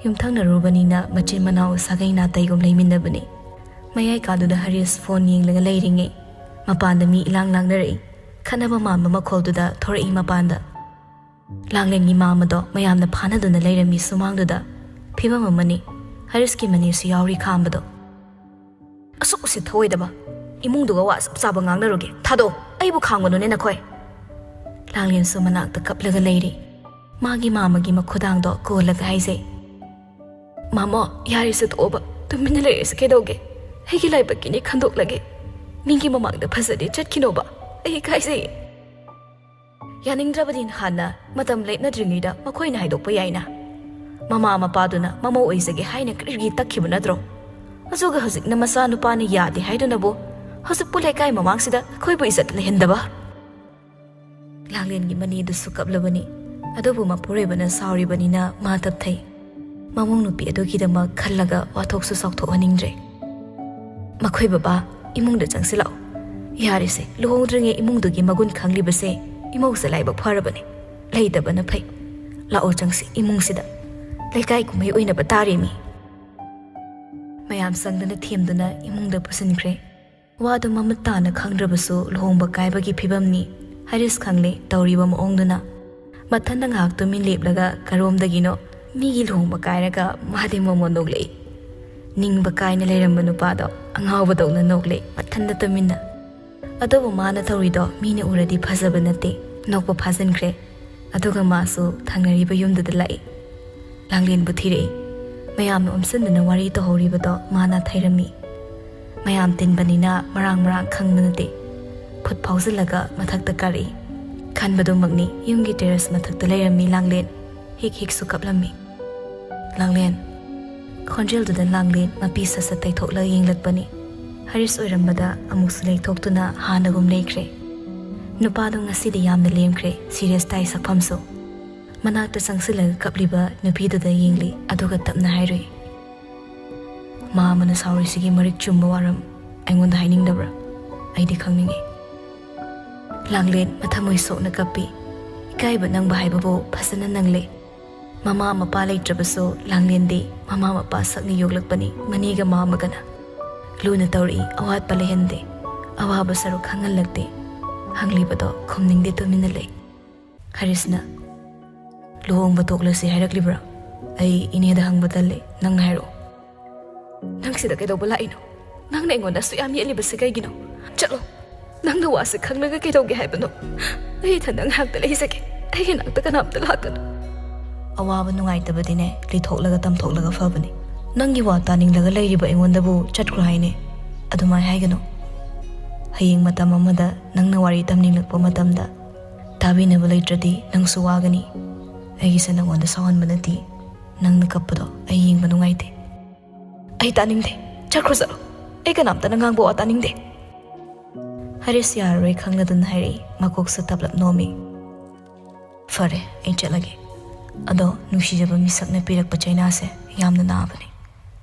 ꯌꯨꯝꯊꯪꯅꯔꯨꯕꯅꯤꯅ ꯃꯆꯤꯟ ꯃꯅꯥꯎ ꯁꯥꯒꯩ ꯅꯥꯇꯩꯒꯨꯝ ꯂꯩꯃꯤꯟꯅꯕꯅꯤ꯫ ꯃꯌꯥꯏ ꯀꯥꯗꯨꯗ ꯍꯔꯤꯁ ꯐꯣꯟ ꯌꯦꯡꯂꯒ ꯂꯩꯔꯤꯉꯩ ꯃꯄꯥꯟꯗ ꯃꯤ ꯏꯂꯥꯡ ꯂꯥꯡꯅꯔꯛꯏ꯫ ꯈꯠꯅꯕ ꯃꯥꯟꯕ ꯃꯈꯣꯜꯗꯨꯗ ꯊꯣꯔꯛꯏ ꯃꯄꯥꯟꯗ꯫ ꯂꯥꯡꯂꯦꯟꯒꯤ ꯃꯥꯃꯗꯣ ꯃꯌꯥꯝꯅ ꯐꯥꯅꯗꯨꯅ ꯂꯩꯔꯝꯃꯤ ꯁꯨꯃꯥꯡꯗꯨꯗ꯫ ꯐꯤꯕꯝ ꯑꯃꯅꯤ꯫ ꯍꯔꯤꯁꯀꯤ ꯃꯅꯦꯁꯨ ꯌꯥꯎꯔꯤ ꯈꯥꯝꯕꯗꯣ꯫ "ꯑꯁꯨꯛ ꯎꯁꯤꯠ ꯊꯑꯣꯏꯗꯕ ꯏꯃꯨꯡꯗꯨꯒ ꯋꯥ ꯑꯁꯨꯛ ꯆꯥꯕ ꯉꯥꯡꯅꯔꯨꯒꯦ? ꯊꯥꯗꯣꯛ, ꯑꯩꯕꯨ ꯈꯥꯝꯒꯅꯨꯅꯦ ꯅꯈꯣꯏ!" ꯂꯥꯡꯂꯦꯟꯁꯨ ꯃꯅꯥꯛꯇ ꯀꯞꯂꯒ ꯂꯩꯔꯤ꯫ ꯃꯥꯒꯤ ꯃꯥꯃꯒꯤ ꯃꯈꯨꯗꯥꯡꯗꯣ ꯀꯣꯜꯂꯒ ꯍꯥꯏꯖꯩ꯫ "ꯃꯥꯃꯣ, ꯌꯥꯔꯦꯁꯦ ꯇꯣꯛꯑꯣꯕ, ꯇꯨꯃꯤꯟꯅ ꯂꯩꯔꯁꯦ ꯀꯩꯗꯧꯒꯦ? ꯑꯩꯒꯤ ꯂꯥꯏꯕꯛꯀꯤꯅꯤ ꯈꯟꯗꯣꯛꯂꯒꯦ꯫ ꯃꯤꯒꯤ ꯃꯃꯥꯡꯗ ꯐꯖꯗꯦ, ꯆꯠꯈꯤꯅꯣꯕ, ꯑꯩ ꯏꯀꯥꯏꯖꯩ꯫" ꯌꯥꯅꯤꯡꯗ꯭ꯔꯕꯗꯤ ꯅꯍꯥꯟꯅ ꯃꯇꯝ ꯂꯦꯞꯅꯗ꯭ꯔꯤꯉꯩꯗ ꯃꯈꯣꯏꯅ ꯍꯥꯏꯗꯣꯛꯄ ꯌꯥꯏꯅ꯫ ꯃꯃꯥ ꯃꯄꯥꯗꯨꯅ ꯃꯃꯧ ꯑꯣꯏꯖꯒꯦ ꯍꯥꯏꯅ ꯀꯔꯤꯒꯤ ꯇꯛꯈꯤꯕ ꯅꯠꯇ꯭ꯔꯣ? ꯑꯗꯨꯒ ꯍꯧꯖꯤꯛꯅ ꯃꯆꯥꯅꯨꯄꯥꯅ ꯌꯥꯗꯦ ꯍꯥꯏꯗꯨꯅꯕꯨ ꯍꯧꯖꯤꯛꯄꯨ ꯂꯩꯀꯥꯏ ꯃꯃꯥꯡꯁꯤꯗ ꯑꯩꯈꯣꯏꯕꯨ ꯏꯖꯠ ꯂꯩꯍꯟꯗꯕ꯫ ꯂꯥꯡꯂꯦꯟꯒꯤ ꯃꯅꯦꯗꯨꯁꯨ ꯀꯞꯂꯕꯅꯤ꯫ ꯑꯗꯨꯕꯨ ꯃꯄꯨꯔꯣꯏꯕꯅ ꯁꯥꯎꯔꯤꯕꯅꯤꯅ ꯃꯥ ꯇꯞꯊꯩ꯫ ꯃꯃꯧ ꯅꯨꯄꯤ ꯑꯗꯨꯒꯤꯗꯃꯛ ꯈꯜꯂꯒ ꯋꯥꯊꯣꯛꯁꯨ ꯆꯥꯎꯊꯣꯛꯍꯟꯅꯤꯡꯗ꯭ꯔꯦ꯫ "ꯃꯈꯣꯏ ꯕꯕꯥ, ꯏꯃꯨꯡꯗ ꯆꯪꯁꯤꯜꯂꯛꯑꯣ꯫ ꯌꯥꯔꯦꯁꯦ, ꯂꯨꯍꯣꯡꯗ꯭ꯔꯤꯉꯩ ꯏꯃꯨꯡꯗꯨꯒꯤ ꯃꯒꯨꯟ ꯈꯪꯂꯤꯕꯁꯦ ꯏꯃꯧꯁꯦ ꯂꯥꯏꯕꯛ ꯐꯔꯕꯅꯦ꯫ ꯂꯩꯇꯕꯅ ꯐꯩ꯫ "ꯂꯥꯛꯑꯣ ꯆꯪꯁꯤ ꯏꯃꯨꯡꯁꯤꯗ, ꯂꯩꯀꯥꯏ ꯀꯨꯝꯍꯩ ꯑꯣꯏꯅꯕ ꯇꯥꯔꯦꯃꯤ"꯫ ꯃꯌꯥꯝ ꯆꯪꯗꯨꯅ ꯊꯦꯝꯗꯨꯅ ꯏꯃꯨꯡꯗ ꯄꯨꯁꯤꯟꯈ꯭ꯔꯦ꯫ ꯋꯥꯗꯨ ꯃꯃꯨꯠ ꯇꯥꯅ ꯈꯪꯗ꯭ꯔꯕꯁꯨ ꯂꯨꯍꯣꯡꯕ ꯀꯥꯏꯕꯒꯤ ꯐꯤꯕꯝꯅꯤ꯫ ꯍꯔꯤꯁ ꯈꯪꯂꯦ ꯇꯧꯔꯤꯕ ꯃꯑꯣꯡꯗꯨꯅ꯫ ꯃꯊꯟꯗ ꯉꯥꯏꯍꯥꯛ ꯇꯨꯃꯤꯟ ꯂꯦꯞꯂꯒ ꯀꯔꯣꯝꯗꯒꯤꯅꯣ ꯃꯤꯒꯤ ꯂꯨꯍꯣꯡꯕ ꯀꯥꯏꯔꯒ ꯃꯥꯗꯤ ꯃꯣꯃꯣꯟ ꯅꯣꯛꯂꯛꯏ꯫ ꯅꯤꯡꯕ ꯀꯥꯏꯅ ꯂꯩꯔꯝꯕ ꯅꯨꯄꯥꯗꯣ ꯑꯉꯥꯎꯕꯗꯧꯅ ꯅꯣꯛꯂꯦ ꯃꯊꯟꯗ ꯇꯨꯃꯤꯟꯅ꯫ ꯑꯗꯨꯕꯨ ꯃꯥꯅ ꯇꯧꯔꯤꯗꯣ ꯃꯤꯅ ꯎꯔꯗꯤ ꯐꯖꯕ ꯅꯠꯇꯦ꯫ ꯅꯣꯛꯄ ꯐꯥꯖꯤꯟꯈ꯭ꯔꯦ꯫ ꯑꯗꯨꯒ ꯃꯥꯁꯨ ꯊꯪꯅꯔꯤꯕ ꯌꯨꯝꯗꯨꯗ ꯂꯥꯛꯏ꯫ ꯂꯥꯡꯂꯦꯟꯕꯨ ꯊꯤꯔꯛꯏ꯫ ꯃꯌꯥꯝꯅ ꯑꯣꯝꯁꯤꯟꯗꯨꯅ ꯋꯥꯔꯤ ꯇꯧꯍꯧꯔꯤꯕꯗꯣ ꯃꯥꯅ ꯊꯩꯔꯝꯃꯤ꯫ ꯃꯌꯥꯝ ꯇꯤꯟꯕꯅꯤꯅ ꯃꯔꯥꯡ ꯃꯔꯥꯡ ꯈꯪꯕ ꯅꯠꯇꯦ꯫ ꯈꯨꯠ ꯐꯥꯎꯖꯤꯜꯂꯒ ꯃꯊꯛꯇ ꯀꯥꯔꯛꯏ꯫ ꯈꯟꯕꯗꯨꯃꯛꯅꯤ ꯌꯨꯝꯒꯤ ꯇꯦꯔꯦꯁ ꯃꯊꯛꯇ ꯂꯩꯔꯝꯃꯤ ꯂꯥꯡꯂꯦꯟ꯫ ꯍꯤꯛ ꯍꯤꯛꯁꯨ ꯀꯞꯂꯝꯃꯤ꯫ "ꯂꯥꯡꯂꯦꯟ"꯫ ꯈꯣꯟꯖꯦꯜꯗꯨꯗ ꯂꯥꯡꯂꯦꯟ ꯃꯄꯤ ꯁꯠ ꯁꯠ ꯇꯩꯊꯣꯛꯂꯒ ꯌꯦꯡꯂꯛꯄꯅꯤ꯫ ꯍꯔꯤꯁ ꯑꯣꯏꯔꯝꯕꯗ ꯑꯃꯨꯛꯁꯨ ꯂꯩꯊꯣꯛꯇꯨꯅ ꯍꯥꯟꯅꯒꯨꯝ ꯂꯩꯈ꯭ꯔꯦ꯫ ꯅꯨꯄꯥꯗꯣ ꯉꯁꯤꯗꯤ ꯌꯥꯝꯅ ꯂꯦꯝꯈ꯭ꯔꯦ, ꯁꯤꯔꯤꯌꯁ ꯇꯥꯏ ꯁꯛꯐꯝꯁꯨ꯫ ꯃꯅꯥꯛꯇ ꯆꯪꯁꯤꯜꯂꯒ ꯀꯞꯂꯤꯕ ꯅꯨꯄꯤꯗꯨꯗ ꯌꯦꯡꯂꯤ, ꯑꯗꯨꯒ ꯇꯞꯅ ꯍꯥꯏꯔꯨꯏ, "ꯃꯥ ꯑꯃꯅ ꯁꯥꯎꯔꯤꯁꯤꯒꯤ ꯃꯔꯤꯛ ꯆꯨꯝꯕ ꯋꯥꯔꯝ ꯑꯩꯉꯣꯟꯗ ꯍꯥꯏꯅꯤꯡꯗꯕ꯭ꯔꯥ? ꯑꯩꯗꯤ ꯈꯪꯅꯤꯡꯉꯤ"꯫ ꯂꯥꯡꯂꯦꯟ ꯃꯊꯃꯣꯏ ꯁꯣꯛꯅ ꯀꯞꯄꯤ꯫ ꯏꯀꯥꯏꯕ ꯅꯪꯕ ꯍꯥꯏꯕꯕꯨ ꯐꯖꯅ ꯅꯪꯂꯦ꯫ ꯃꯃꯥ ꯃꯄꯥ ꯂꯩꯇ꯭ꯔꯕꯁꯨ ꯂꯥꯡꯂꯦꯟꯗꯤ ꯃꯃꯥ ꯃꯄꯥ ꯁꯛꯅ ꯌꯣꯛꯂꯛꯄꯅꯤ, ꯃꯅꯦꯒ ꯃꯥꯃꯒꯅ꯫ ꯂꯨꯅ ꯇꯧꯔꯛꯏ, ꯑꯋꯥꯠꯄ ꯂꯩꯍꯟꯗꯦ, ꯑꯋꯥꯕ ꯁꯔꯨꯛ ꯈꯪꯍꯜꯂꯛꯇꯦ꯫ ꯍꯪꯂꯤꯕꯗꯣ ꯈꯨꯝꯅꯤꯡꯗꯦ, ꯇꯨꯃꯤꯟꯅ ꯂꯩ꯫ ꯍꯔꯤꯁꯅ, "ꯂꯨꯍꯣꯡꯕ ꯇꯣꯛꯂꯁꯤ ꯍꯥꯏꯔꯛꯂꯤꯕ꯭ꯔꯥ? ꯑꯩ ꯏꯅꯦꯗ ꯍꯪꯕ ꯇꯜꯂꯦ, ꯅꯪꯅ ꯍꯥꯏꯔꯛꯑꯣ"꯫ "ꯅꯪ ꯁꯤꯗ ꯀꯩꯗꯧꯕ ꯂꯥꯛꯏꯅꯣ? ꯅꯪꯅ ꯑꯩꯉꯣꯟꯗ ꯑꯁꯨꯛ ꯌꯥꯝ ꯌꯦꯠꯂꯤꯕꯁꯤ ꯀꯩꯒꯤꯅꯣ? ꯆꯠꯂꯣ꯫ ꯅꯪꯅ ꯋꯥꯁꯦ ꯈꯪꯂꯒ ꯀꯩꯗꯧꯒꯦ ꯍꯥꯏꯕꯅꯣ? ꯑꯩ ꯏꯊꯟꯗ ꯉꯥꯏꯍꯥꯛꯇ ꯂꯩꯖꯒꯦ꯫ ꯑꯩꯒꯤ ꯅꯥꯛꯇ ꯀꯅꯥꯝꯇ ꯂꯥꯛꯀꯅꯨ"꯫ "ꯑꯋꯥꯕ ꯅꯨꯡꯉꯥꯏꯇꯕꯗꯤꯅꯦ, ꯂꯤꯊꯣꯛꯂꯒ ꯇꯝꯊꯣꯛꯂꯒ ꯐꯕꯅꯤ꯫ ꯅꯪꯒꯤ ꯋꯥ ꯇꯥꯅꯤꯡꯂꯒ ꯂꯩꯔꯤꯕ ꯑꯩꯉꯣꯟꯗꯕꯨ ꯆꯠꯈ꯭ꯔꯣ ꯍꯥꯏꯅꯦ꯫ ꯑꯗꯨꯃꯥꯏ ꯍꯥꯏꯒꯅꯨ꯫ ꯍꯌꯦꯡ ꯃꯇꯝ ꯑꯃꯗ ꯅꯪꯅ ꯋꯥꯔꯤ ꯇꯝꯅꯤꯡꯂꯛꯄ ꯃꯇꯝꯗ ꯇꯥꯕꯤꯅꯕ ꯂꯩꯇ꯭ꯔꯗꯤ ꯅꯪꯁꯨ ꯋꯥꯒꯅꯤ꯫ ꯑꯩꯒꯤꯁꯦ ꯅꯪꯉꯣꯟꯗ ꯁꯥꯎꯍꯟꯕ ꯅꯠꯇꯦ꯫ ꯅꯪꯅ ꯀꯞꯄꯗꯣ ꯑꯩ ꯌꯦꯡꯕ ꯅꯨꯡꯉꯥꯏꯇꯦ"꯫ "ꯑꯩ ꯇꯥꯅꯤꯡꯗꯦ꯫ ꯆꯠꯈ꯭ꯔꯣ ꯆꯠꯂꯣ꯫ ꯑꯩ ꯀꯅꯥꯝꯇꯅ ꯉꯥꯡꯕ ꯋꯥ ꯇꯥꯅꯤꯡꯗꯦ"꯫ ꯍꯔꯤꯁ ꯌꯥꯔꯔꯣꯏ ꯈꯪꯂꯗꯨꯅ ꯍꯥꯏꯔꯛꯏ, ꯃꯀꯣꯛꯁꯨ ꯇꯞꯂꯞ ꯅꯣꯝꯃꯤ꯫ "ꯐꯔꯦ, ꯑꯩ ꯆꯠꯂꯒꯦ꯫ ꯑꯗꯣ ꯅꯨꯡꯁꯤꯖꯕ ꯃꯤꯁꯛꯅ ꯄꯤꯔꯛꯄ ꯆꯩꯅꯥꯁꯦ ꯌꯥꯝꯅ ꯅꯥꯕꯅꯤ꯫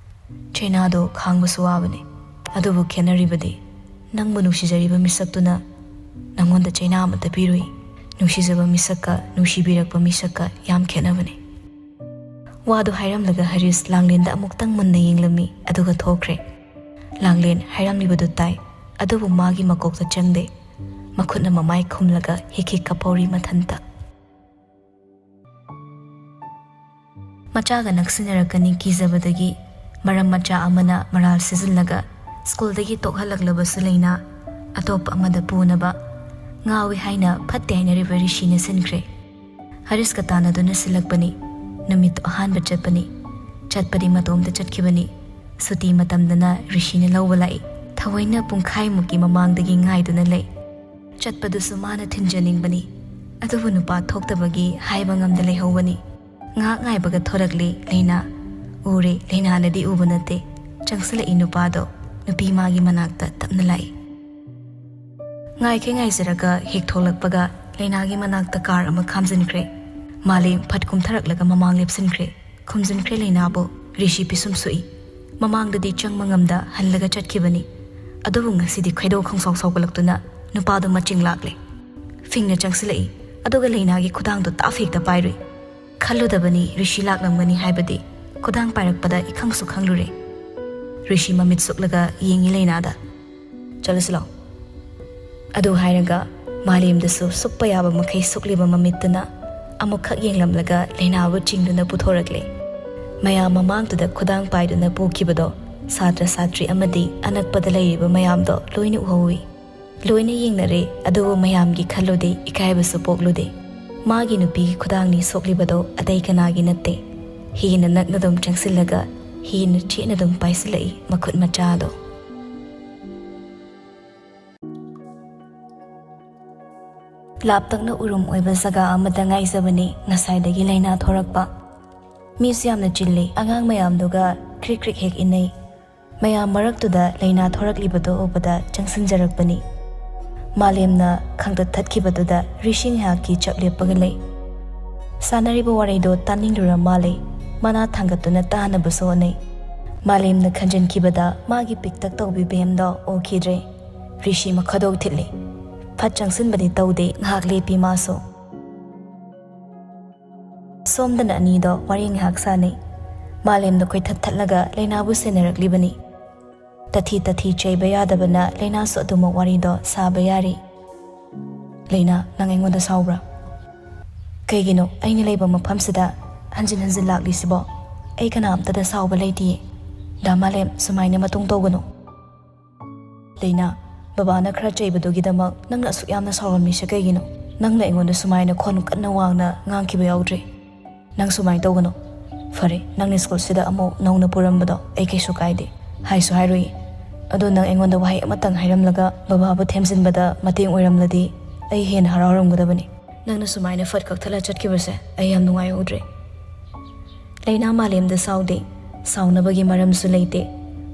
ꯆꯩꯅꯥꯗꯣ ꯈꯥꯡꯕꯁꯨ ꯋꯥꯕꯅꯤ꯫ ꯑꯗꯨꯕꯨ ꯈꯦꯠꯅꯔꯤꯕꯗꯤ ꯅꯪꯕꯨ ꯅꯨꯡꯁꯤꯖꯔꯤꯕ ꯃꯤꯁꯛꯇꯨꯅ ꯅꯪꯉꯣꯟꯗ ꯆꯩꯅꯥ ꯑꯃꯠꯇ ꯄꯤꯔꯨꯏ꯫ ꯅꯨꯡꯁꯤꯖꯕ ꯃꯤꯁꯛꯀ ꯅꯨꯡꯁꯤꯕꯤꯔꯛꯄ ꯃꯤꯁꯛꯀ ꯌꯥꯝ ꯈꯦꯠꯅꯕꯅꯤ꯫ ꯋꯥꯗꯨ ꯍꯥꯏꯔꯝꯂꯒ ꯍꯔꯤꯁ ꯂꯥꯡꯂꯦꯟꯗ ꯑꯃꯨꯛꯇꯪ ꯃꯨꯟꯅ ꯌꯦꯡꯂꯝꯃꯤ, ꯑꯗꯨꯒ ꯊꯣꯛꯈ꯭ꯔꯦ꯫ ꯂꯥꯡꯂꯦꯟ ꯍꯥꯏꯔꯝꯂꯤꯕꯗꯨ ꯇꯥꯏ, ꯑꯗꯨꯕꯨ ꯃꯥꯒꯤ ꯃꯀꯣꯛꯇ ꯆꯪꯗꯦ꯫ ꯃꯈꯨꯠꯅ ꯃꯃꯥꯏ ꯈꯨꯝꯂꯒ ꯍꯤꯛ ꯍꯤꯛ ꯀꯞꯍꯧꯔꯤ ꯃꯊꯟꯇ꯫ ꯃꯆꯥꯒ ꯅꯛꯁꯤꯟꯅꯔꯛꯀꯅꯤ ꯀꯤꯖꯕꯗꯒꯤ ꯃꯔꯝ ꯃꯆꯥ ꯑꯃꯅ ꯃꯔꯥꯜ ꯁꯤꯖꯤꯜꯂꯒ ꯁ꯭ꯀꯨꯜꯗꯒꯤ ꯇꯣꯛꯍꯜꯂꯛꯂꯕꯁꯨ ꯂꯩꯅꯥ, ꯑꯇꯣꯞꯄ ꯑꯃꯗ ꯄꯨꯅꯕ ꯉꯥꯎꯏ ꯍꯥꯏꯅ ꯐꯠꯇꯦ ꯍꯥꯏꯅꯔꯤꯕ ꯔꯤꯁꯤꯅ ꯁꯤꯟꯈ꯭ꯔꯦ꯫ ꯍꯔꯤꯁꯀ ꯇꯥꯟꯅꯗꯨꯅ ꯁꯤꯜꯂꯛꯄꯅꯤ꯫ ꯅꯨꯃꯤꯠꯇꯨ ꯑꯍꯥꯟꯕ ꯆꯠꯄꯅꯤ꯫ ꯆꯠꯄꯗꯤ ꯃꯇꯣꯝꯇ ꯆꯠꯈꯤꯕꯅꯤ꯫ ꯁꯨꯇꯤ ꯃꯇꯝꯗꯅ ꯔꯤꯁꯤꯅ ꯂꯧꯕ ꯂꯥꯛꯏ꯫ ꯊꯑꯣꯏꯅ ꯄꯨꯡꯈꯥꯏꯃꯨꯛꯀꯤ ꯃꯃꯥꯡꯗꯒꯤ ꯉꯥꯏꯗꯨꯅ ꯂꯩ꯫ ꯆꯠꯄꯗꯨꯁꯨ ꯃꯥꯅ ꯊꯤꯟꯖꯅꯤꯡꯕꯅꯤ, ꯑꯗꯨꯕꯨ ꯅꯨꯄꯥ ꯊꯣꯛꯇꯕꯒꯤ ꯍꯥꯏꯕ ꯉꯝꯗ ꯂꯩꯍꯧꯕꯅꯤ꯫ ꯉꯥꯏꯍꯥꯛ ꯉꯥꯏꯕꯒ ꯊꯣꯔꯛꯂꯦ ꯂꯩꯅꯥ꯫ ꯎꯔꯦ, ꯂꯩꯅꯥꯅꯗꯤ ꯎꯕ ꯅꯠꯇꯦ꯫ ꯆꯪꯁꯤꯜꯂꯛꯏ ꯅꯨꯄꯥꯗꯣ꯫ ꯅꯨꯄꯤ ꯃꯥꯒꯤ ꯃꯅꯥꯛꯇ ꯇꯞꯅ ꯂꯥꯛꯏ꯫ ꯉꯥꯏꯈꯩ ꯉꯥꯏꯖꯔꯒ ꯍꯦꯛ ꯊꯣꯛꯂꯛꯄꯒ ꯂꯩꯅꯥꯒꯤ ꯃꯅꯥꯛꯇ ꯀꯥꯔ ꯑꯃ ꯈꯥꯝꯖꯤꯟꯈ꯭ꯔꯦ꯫ ꯃꯥꯂꯦꯝ ꯐꯠ ꯀꯨꯝꯊꯔꯛꯂꯒ ꯃꯃꯥꯡ ꯂꯦꯞꯁꯤꯟꯈ꯭ꯔꯦ꯫ ꯈꯨꯝꯖꯤꯟꯈ꯭ꯔꯦ ꯂꯩꯅꯥꯕꯨ꯫ ꯔꯤꯁꯤ ꯄꯤꯁꯨꯝ ꯁꯨꯛꯏ꯫ ꯃꯃꯥꯡꯗꯗꯤ ꯆꯪꯕ ꯉꯝꯗ ꯍꯜꯂꯒ ꯆꯠꯈꯤꯕꯅꯤ꯫ ꯑꯗꯨꯕꯨ ꯉꯁꯤꯗꯤ ꯈꯣꯏꯗꯧ ꯈꯪꯁꯥꯎ ꯁꯥꯎꯒꯠꯂꯛꯇꯨꯅ ꯅꯨꯄꯥꯗꯨ ꯃꯆꯤꯡ ꯂꯥꯛꯂꯦ꯫ ꯐꯤꯡꯅ ꯆꯪꯁꯤꯜꯂꯛꯏ꯫ ꯑꯗꯨꯒ ꯂꯩꯅꯥꯒꯤ ꯈꯨꯗꯥꯡꯗꯨ ꯇꯥꯞ ꯍꯦꯛꯇ ꯄꯥꯏꯔꯨꯏ꯫ ꯈꯜꯂꯨꯗꯕꯅꯤ ꯔꯤꯁꯤ ꯂꯥꯛꯂꯝꯒꯅꯤ ꯍꯥꯏꯕꯗꯤ꯫ ꯈꯨꯗꯥꯡ ꯄꯥꯏꯔꯛꯄꯗ ꯏꯈꯪꯁꯨ ꯈꯪꯂꯨꯔꯦ꯫ ꯔꯤꯁꯤ ꯃꯃꯤꯠ ꯁꯨꯛꯂꯒ ꯌꯦꯡꯉꯤ ꯂꯩꯅꯥꯗ꯫ "ꯆꯠꯂꯁꯤ ꯂꯥꯎ꯫" ꯑꯗꯨ ꯍꯥꯏꯔꯒ ꯃꯥꯂꯦꯝꯗꯁꯨ ꯁꯨꯛꯄ ꯌꯥꯕ ꯃꯈꯩ ꯁꯨꯛꯂꯤꯕ ꯃꯃꯤꯠꯇꯨꯅ ꯑꯃꯨꯛꯈꯛ ꯌꯦꯡꯂꯝꯂꯒ ꯂꯩꯅꯥꯕꯨ ꯆꯤꯡꯗꯨꯅ ꯄꯨꯊꯣꯔꯛꯂꯦ꯫ ꯃꯌꯥꯝ ꯃꯃꯥꯡꯗꯨꯗ ꯈꯨꯗꯥꯡ ꯄꯥꯏꯗꯨꯅ ꯄꯨꯈꯤꯕꯗꯣ ꯁꯥꯇ꯭ꯔ ꯁꯥꯇ꯭ꯔꯤ ꯑꯃꯗꯤ ꯑꯅꯛꯄꯗ ꯂꯩꯔꯤꯕ ꯃꯌꯥꯝꯗꯣ ꯂꯣꯏꯅ ꯎꯍꯧꯏ꯫ ꯂꯣꯏꯅ ꯌꯦꯡꯅꯔꯦ, ꯑꯗꯨꯕꯨ ꯃꯌꯥꯝꯒꯤ ꯈꯜꯂꯨꯗꯦ, ꯏꯀꯥꯏꯕꯁꯨ ꯄꯣꯛꯂꯨꯗꯦ꯫ ꯃꯥꯒꯤ ꯅꯨꯄꯤꯒꯤ ꯈꯨꯗꯥꯡꯅꯤ ꯁꯣꯛꯂꯤꯕꯗꯣ, ꯑꯇꯩ ꯀꯅꯥꯒꯤ ꯅꯠꯇꯦ꯫ ꯍꯦꯟꯅ ꯅꯛꯅ ꯑꯗꯨꯝ ꯆꯪꯁꯤꯜꯂꯒ ꯍꯦꯟꯅ ꯆꯦꯠꯅ ꯑꯗꯨꯝ ꯄꯥꯏꯁꯤꯜꯂꯛꯏ ꯃꯈꯨꯠ ꯃꯆꯥꯗꯣ꯫ ꯂꯥꯞꯇꯛꯅ ꯎꯔꯨꯝ ꯑꯣꯏꯕ ꯖꯒꯥ ꯑꯃꯗ ꯉꯥꯏꯖꯕꯅꯤ ꯉꯁꯥꯏꯗꯒꯤ ꯂꯩꯅꯥ ꯊꯣꯔꯛꯄ꯫ ꯃꯤꯁꯨ ꯌꯥꯝꯅ ꯆꯤꯜꯂꯤ, ꯑꯉꯥꯡ ꯃꯌꯥꯝꯗꯨꯒ ꯀ꯭ꯔꯤꯛ ꯀ꯭ꯔꯤꯛ ꯍꯦꯛ ꯏꯟꯅꯩ꯫ ꯃꯌꯥꯝ ꯃꯔꯛꯇꯨꯗ ꯂꯩꯅꯥ ꯊꯣꯔꯛꯂꯤꯕꯗꯨ ꯎꯕꯗ ꯆꯪꯁꯤꯟꯖꯔꯛꯄꯅꯤ꯫ ꯃꯥꯂꯦꯝꯅ ꯈꯪꯇꯠ ꯊꯠꯈꯤꯕꯗꯨꯗ ꯔꯤꯁꯤ ꯉꯥꯏꯍꯥꯛꯀꯤ ꯆꯞ ꯂꯦꯞꯄꯒ ꯂꯩ꯫ ꯁꯥꯟꯅꯔꯤꯕ ꯋꯥꯔꯤꯗꯣ ꯇꯥꯅꯤꯡꯂꯨꯔ ꯃꯥꯜꯂꯦ꯫ ꯃꯅꯥ ꯊꯥꯡꯒꯠꯇꯨꯅ ꯇꯥꯅꯕꯁꯨ ꯍꯣꯠꯅꯩ꯫ ꯃꯥꯂꯦꯝꯅ ꯈꯟꯖꯤꯟꯈꯤꯕꯗ ꯃꯥꯒꯤ ꯄꯤꯛꯇꯛ ꯇꯧꯕꯤ ꯕꯦꯝꯗꯣ ꯎꯈꯤꯗ꯭ꯔꯦ꯫ ꯔꯤꯁꯤ ꯃꯈꯗꯧ ꯊꯤꯠꯂꯤ꯫ ꯐꯠ ꯆꯪꯁꯤꯟꯕꯗꯤ ꯇꯧꯗꯦ, ꯉꯥꯏꯍꯥꯛ ꯂꯦꯞꯄꯤ ꯃꯥꯁꯨ꯫ ꯁꯣꯝꯗꯅ ꯑꯅꯤꯗꯣ ꯋꯥꯔꯤ ꯉꯥꯏꯍꯥꯛ ꯁꯥꯟꯅꯩ꯫ ꯃꯥꯂꯦꯝꯗꯣ ꯀꯣꯏꯊꯠ ꯊꯠꯂꯒ ꯂꯩꯅꯥꯕꯨ ꯁꯦꯟꯅꯔꯛꯂꯤꯕꯅꯤ꯫ ꯇꯊꯤ ꯇꯊꯤ ꯆꯩꯕ ꯌꯥꯗꯕꯅ ꯂꯩꯅꯥꯁꯨ ꯑꯗꯨꯃꯛ ꯋꯥꯔꯤꯗꯣ ꯁꯥꯕ ꯌꯥꯔꯤ꯫ "ꯂꯩꯅꯥ, ꯅꯪ ꯑꯩꯉꯣꯟꯗ ꯁꯥꯎꯕ꯭ꯔꯥ? ꯀꯩꯒꯤꯅꯣ ꯑꯩꯅ ꯂꯩꯕ ꯃꯐꯝꯁꯤꯗ ꯍꯟꯖꯤꯟ ꯍꯟꯖꯤꯟ ꯂꯥꯛꯂꯤꯁꯤꯕꯣ? ꯑꯩ ꯀꯅꯥꯝꯇꯗ ꯁꯥꯎꯕ ꯂꯩꯇꯤꯌꯦ꯫ ꯗꯥ ꯃꯥꯂꯦꯝ, ꯁꯨꯃꯥꯏꯅ ꯃꯇꯨꯡ ꯇꯧꯒꯅꯨ꯫ ꯂꯩꯅꯥ, ꯕꯕꯥꯅ ꯈꯔ ꯆꯩꯕꯗꯨꯒꯤꯗꯃꯛ ꯅꯪꯅ ꯑꯁꯨꯛ ꯌꯥꯝꯅ ꯁꯥꯎꯔꯝꯃꯤꯁꯦ ꯀꯩꯒꯤꯅꯣ? ꯅꯪꯅ ꯑꯩꯉꯣꯟꯗ ꯁꯨꯃꯥꯏꯅ ꯈꯣꯟ ꯀꯟꯅ ꯋꯥꯡꯅ ꯉꯥꯡꯈꯤꯕ ꯌꯥꯎꯗ꯭ꯔꯤ꯫ ꯅꯪ ꯁꯨꯃꯥꯏꯅ ꯇꯧꯒꯅꯨ꯫ ꯐꯔꯦ, ꯅꯪꯅ ꯁ꯭ꯀꯨꯜꯁꯤꯗ ꯑꯃꯨꯛ ꯅꯧꯅ ꯄꯨꯔꯝꯕꯗꯣ ꯑꯩ ꯀꯩꯁꯨ ꯀꯥꯏꯗꯦ, ꯍꯥꯏꯁꯨ ꯍꯥꯏꯔꯨꯏ꯫ ꯑꯗꯣ ꯅꯪ ꯑꯩꯉꯣꯟꯗ ꯋꯥꯍꯩ ꯑꯃꯇꯪ ꯍꯥꯏꯔꯝꯂꯒ ꯕꯕꯥꯕꯨ ꯊꯦꯝꯖꯤꯟꯕꯗ ꯃꯇꯦꯡ ꯑꯣꯏꯔꯝꯂꯗꯤ ꯑꯩ ꯍꯦꯟꯅ ꯍꯔꯥꯎꯔꯝꯒꯗꯕꯅꯤ꯫ ꯅꯪꯅ ꯁꯨꯃꯥꯏꯅ ꯐꯠ ꯀꯛꯊꯠꯂ ꯆꯠꯈꯤꯕꯁꯦ ꯑꯩ ꯌꯥꯝ ꯅꯨꯡꯉꯥꯏꯍꯧꯗ꯭ꯔꯦ꯫" ꯂꯩꯅꯥ ꯃꯥꯂꯦꯝꯗ ꯁꯥꯎꯗꯦ꯫ ꯁꯥꯎꯅꯕꯒꯤ ꯃꯔꯝꯁꯨ ꯂꯩꯇꯦ꯫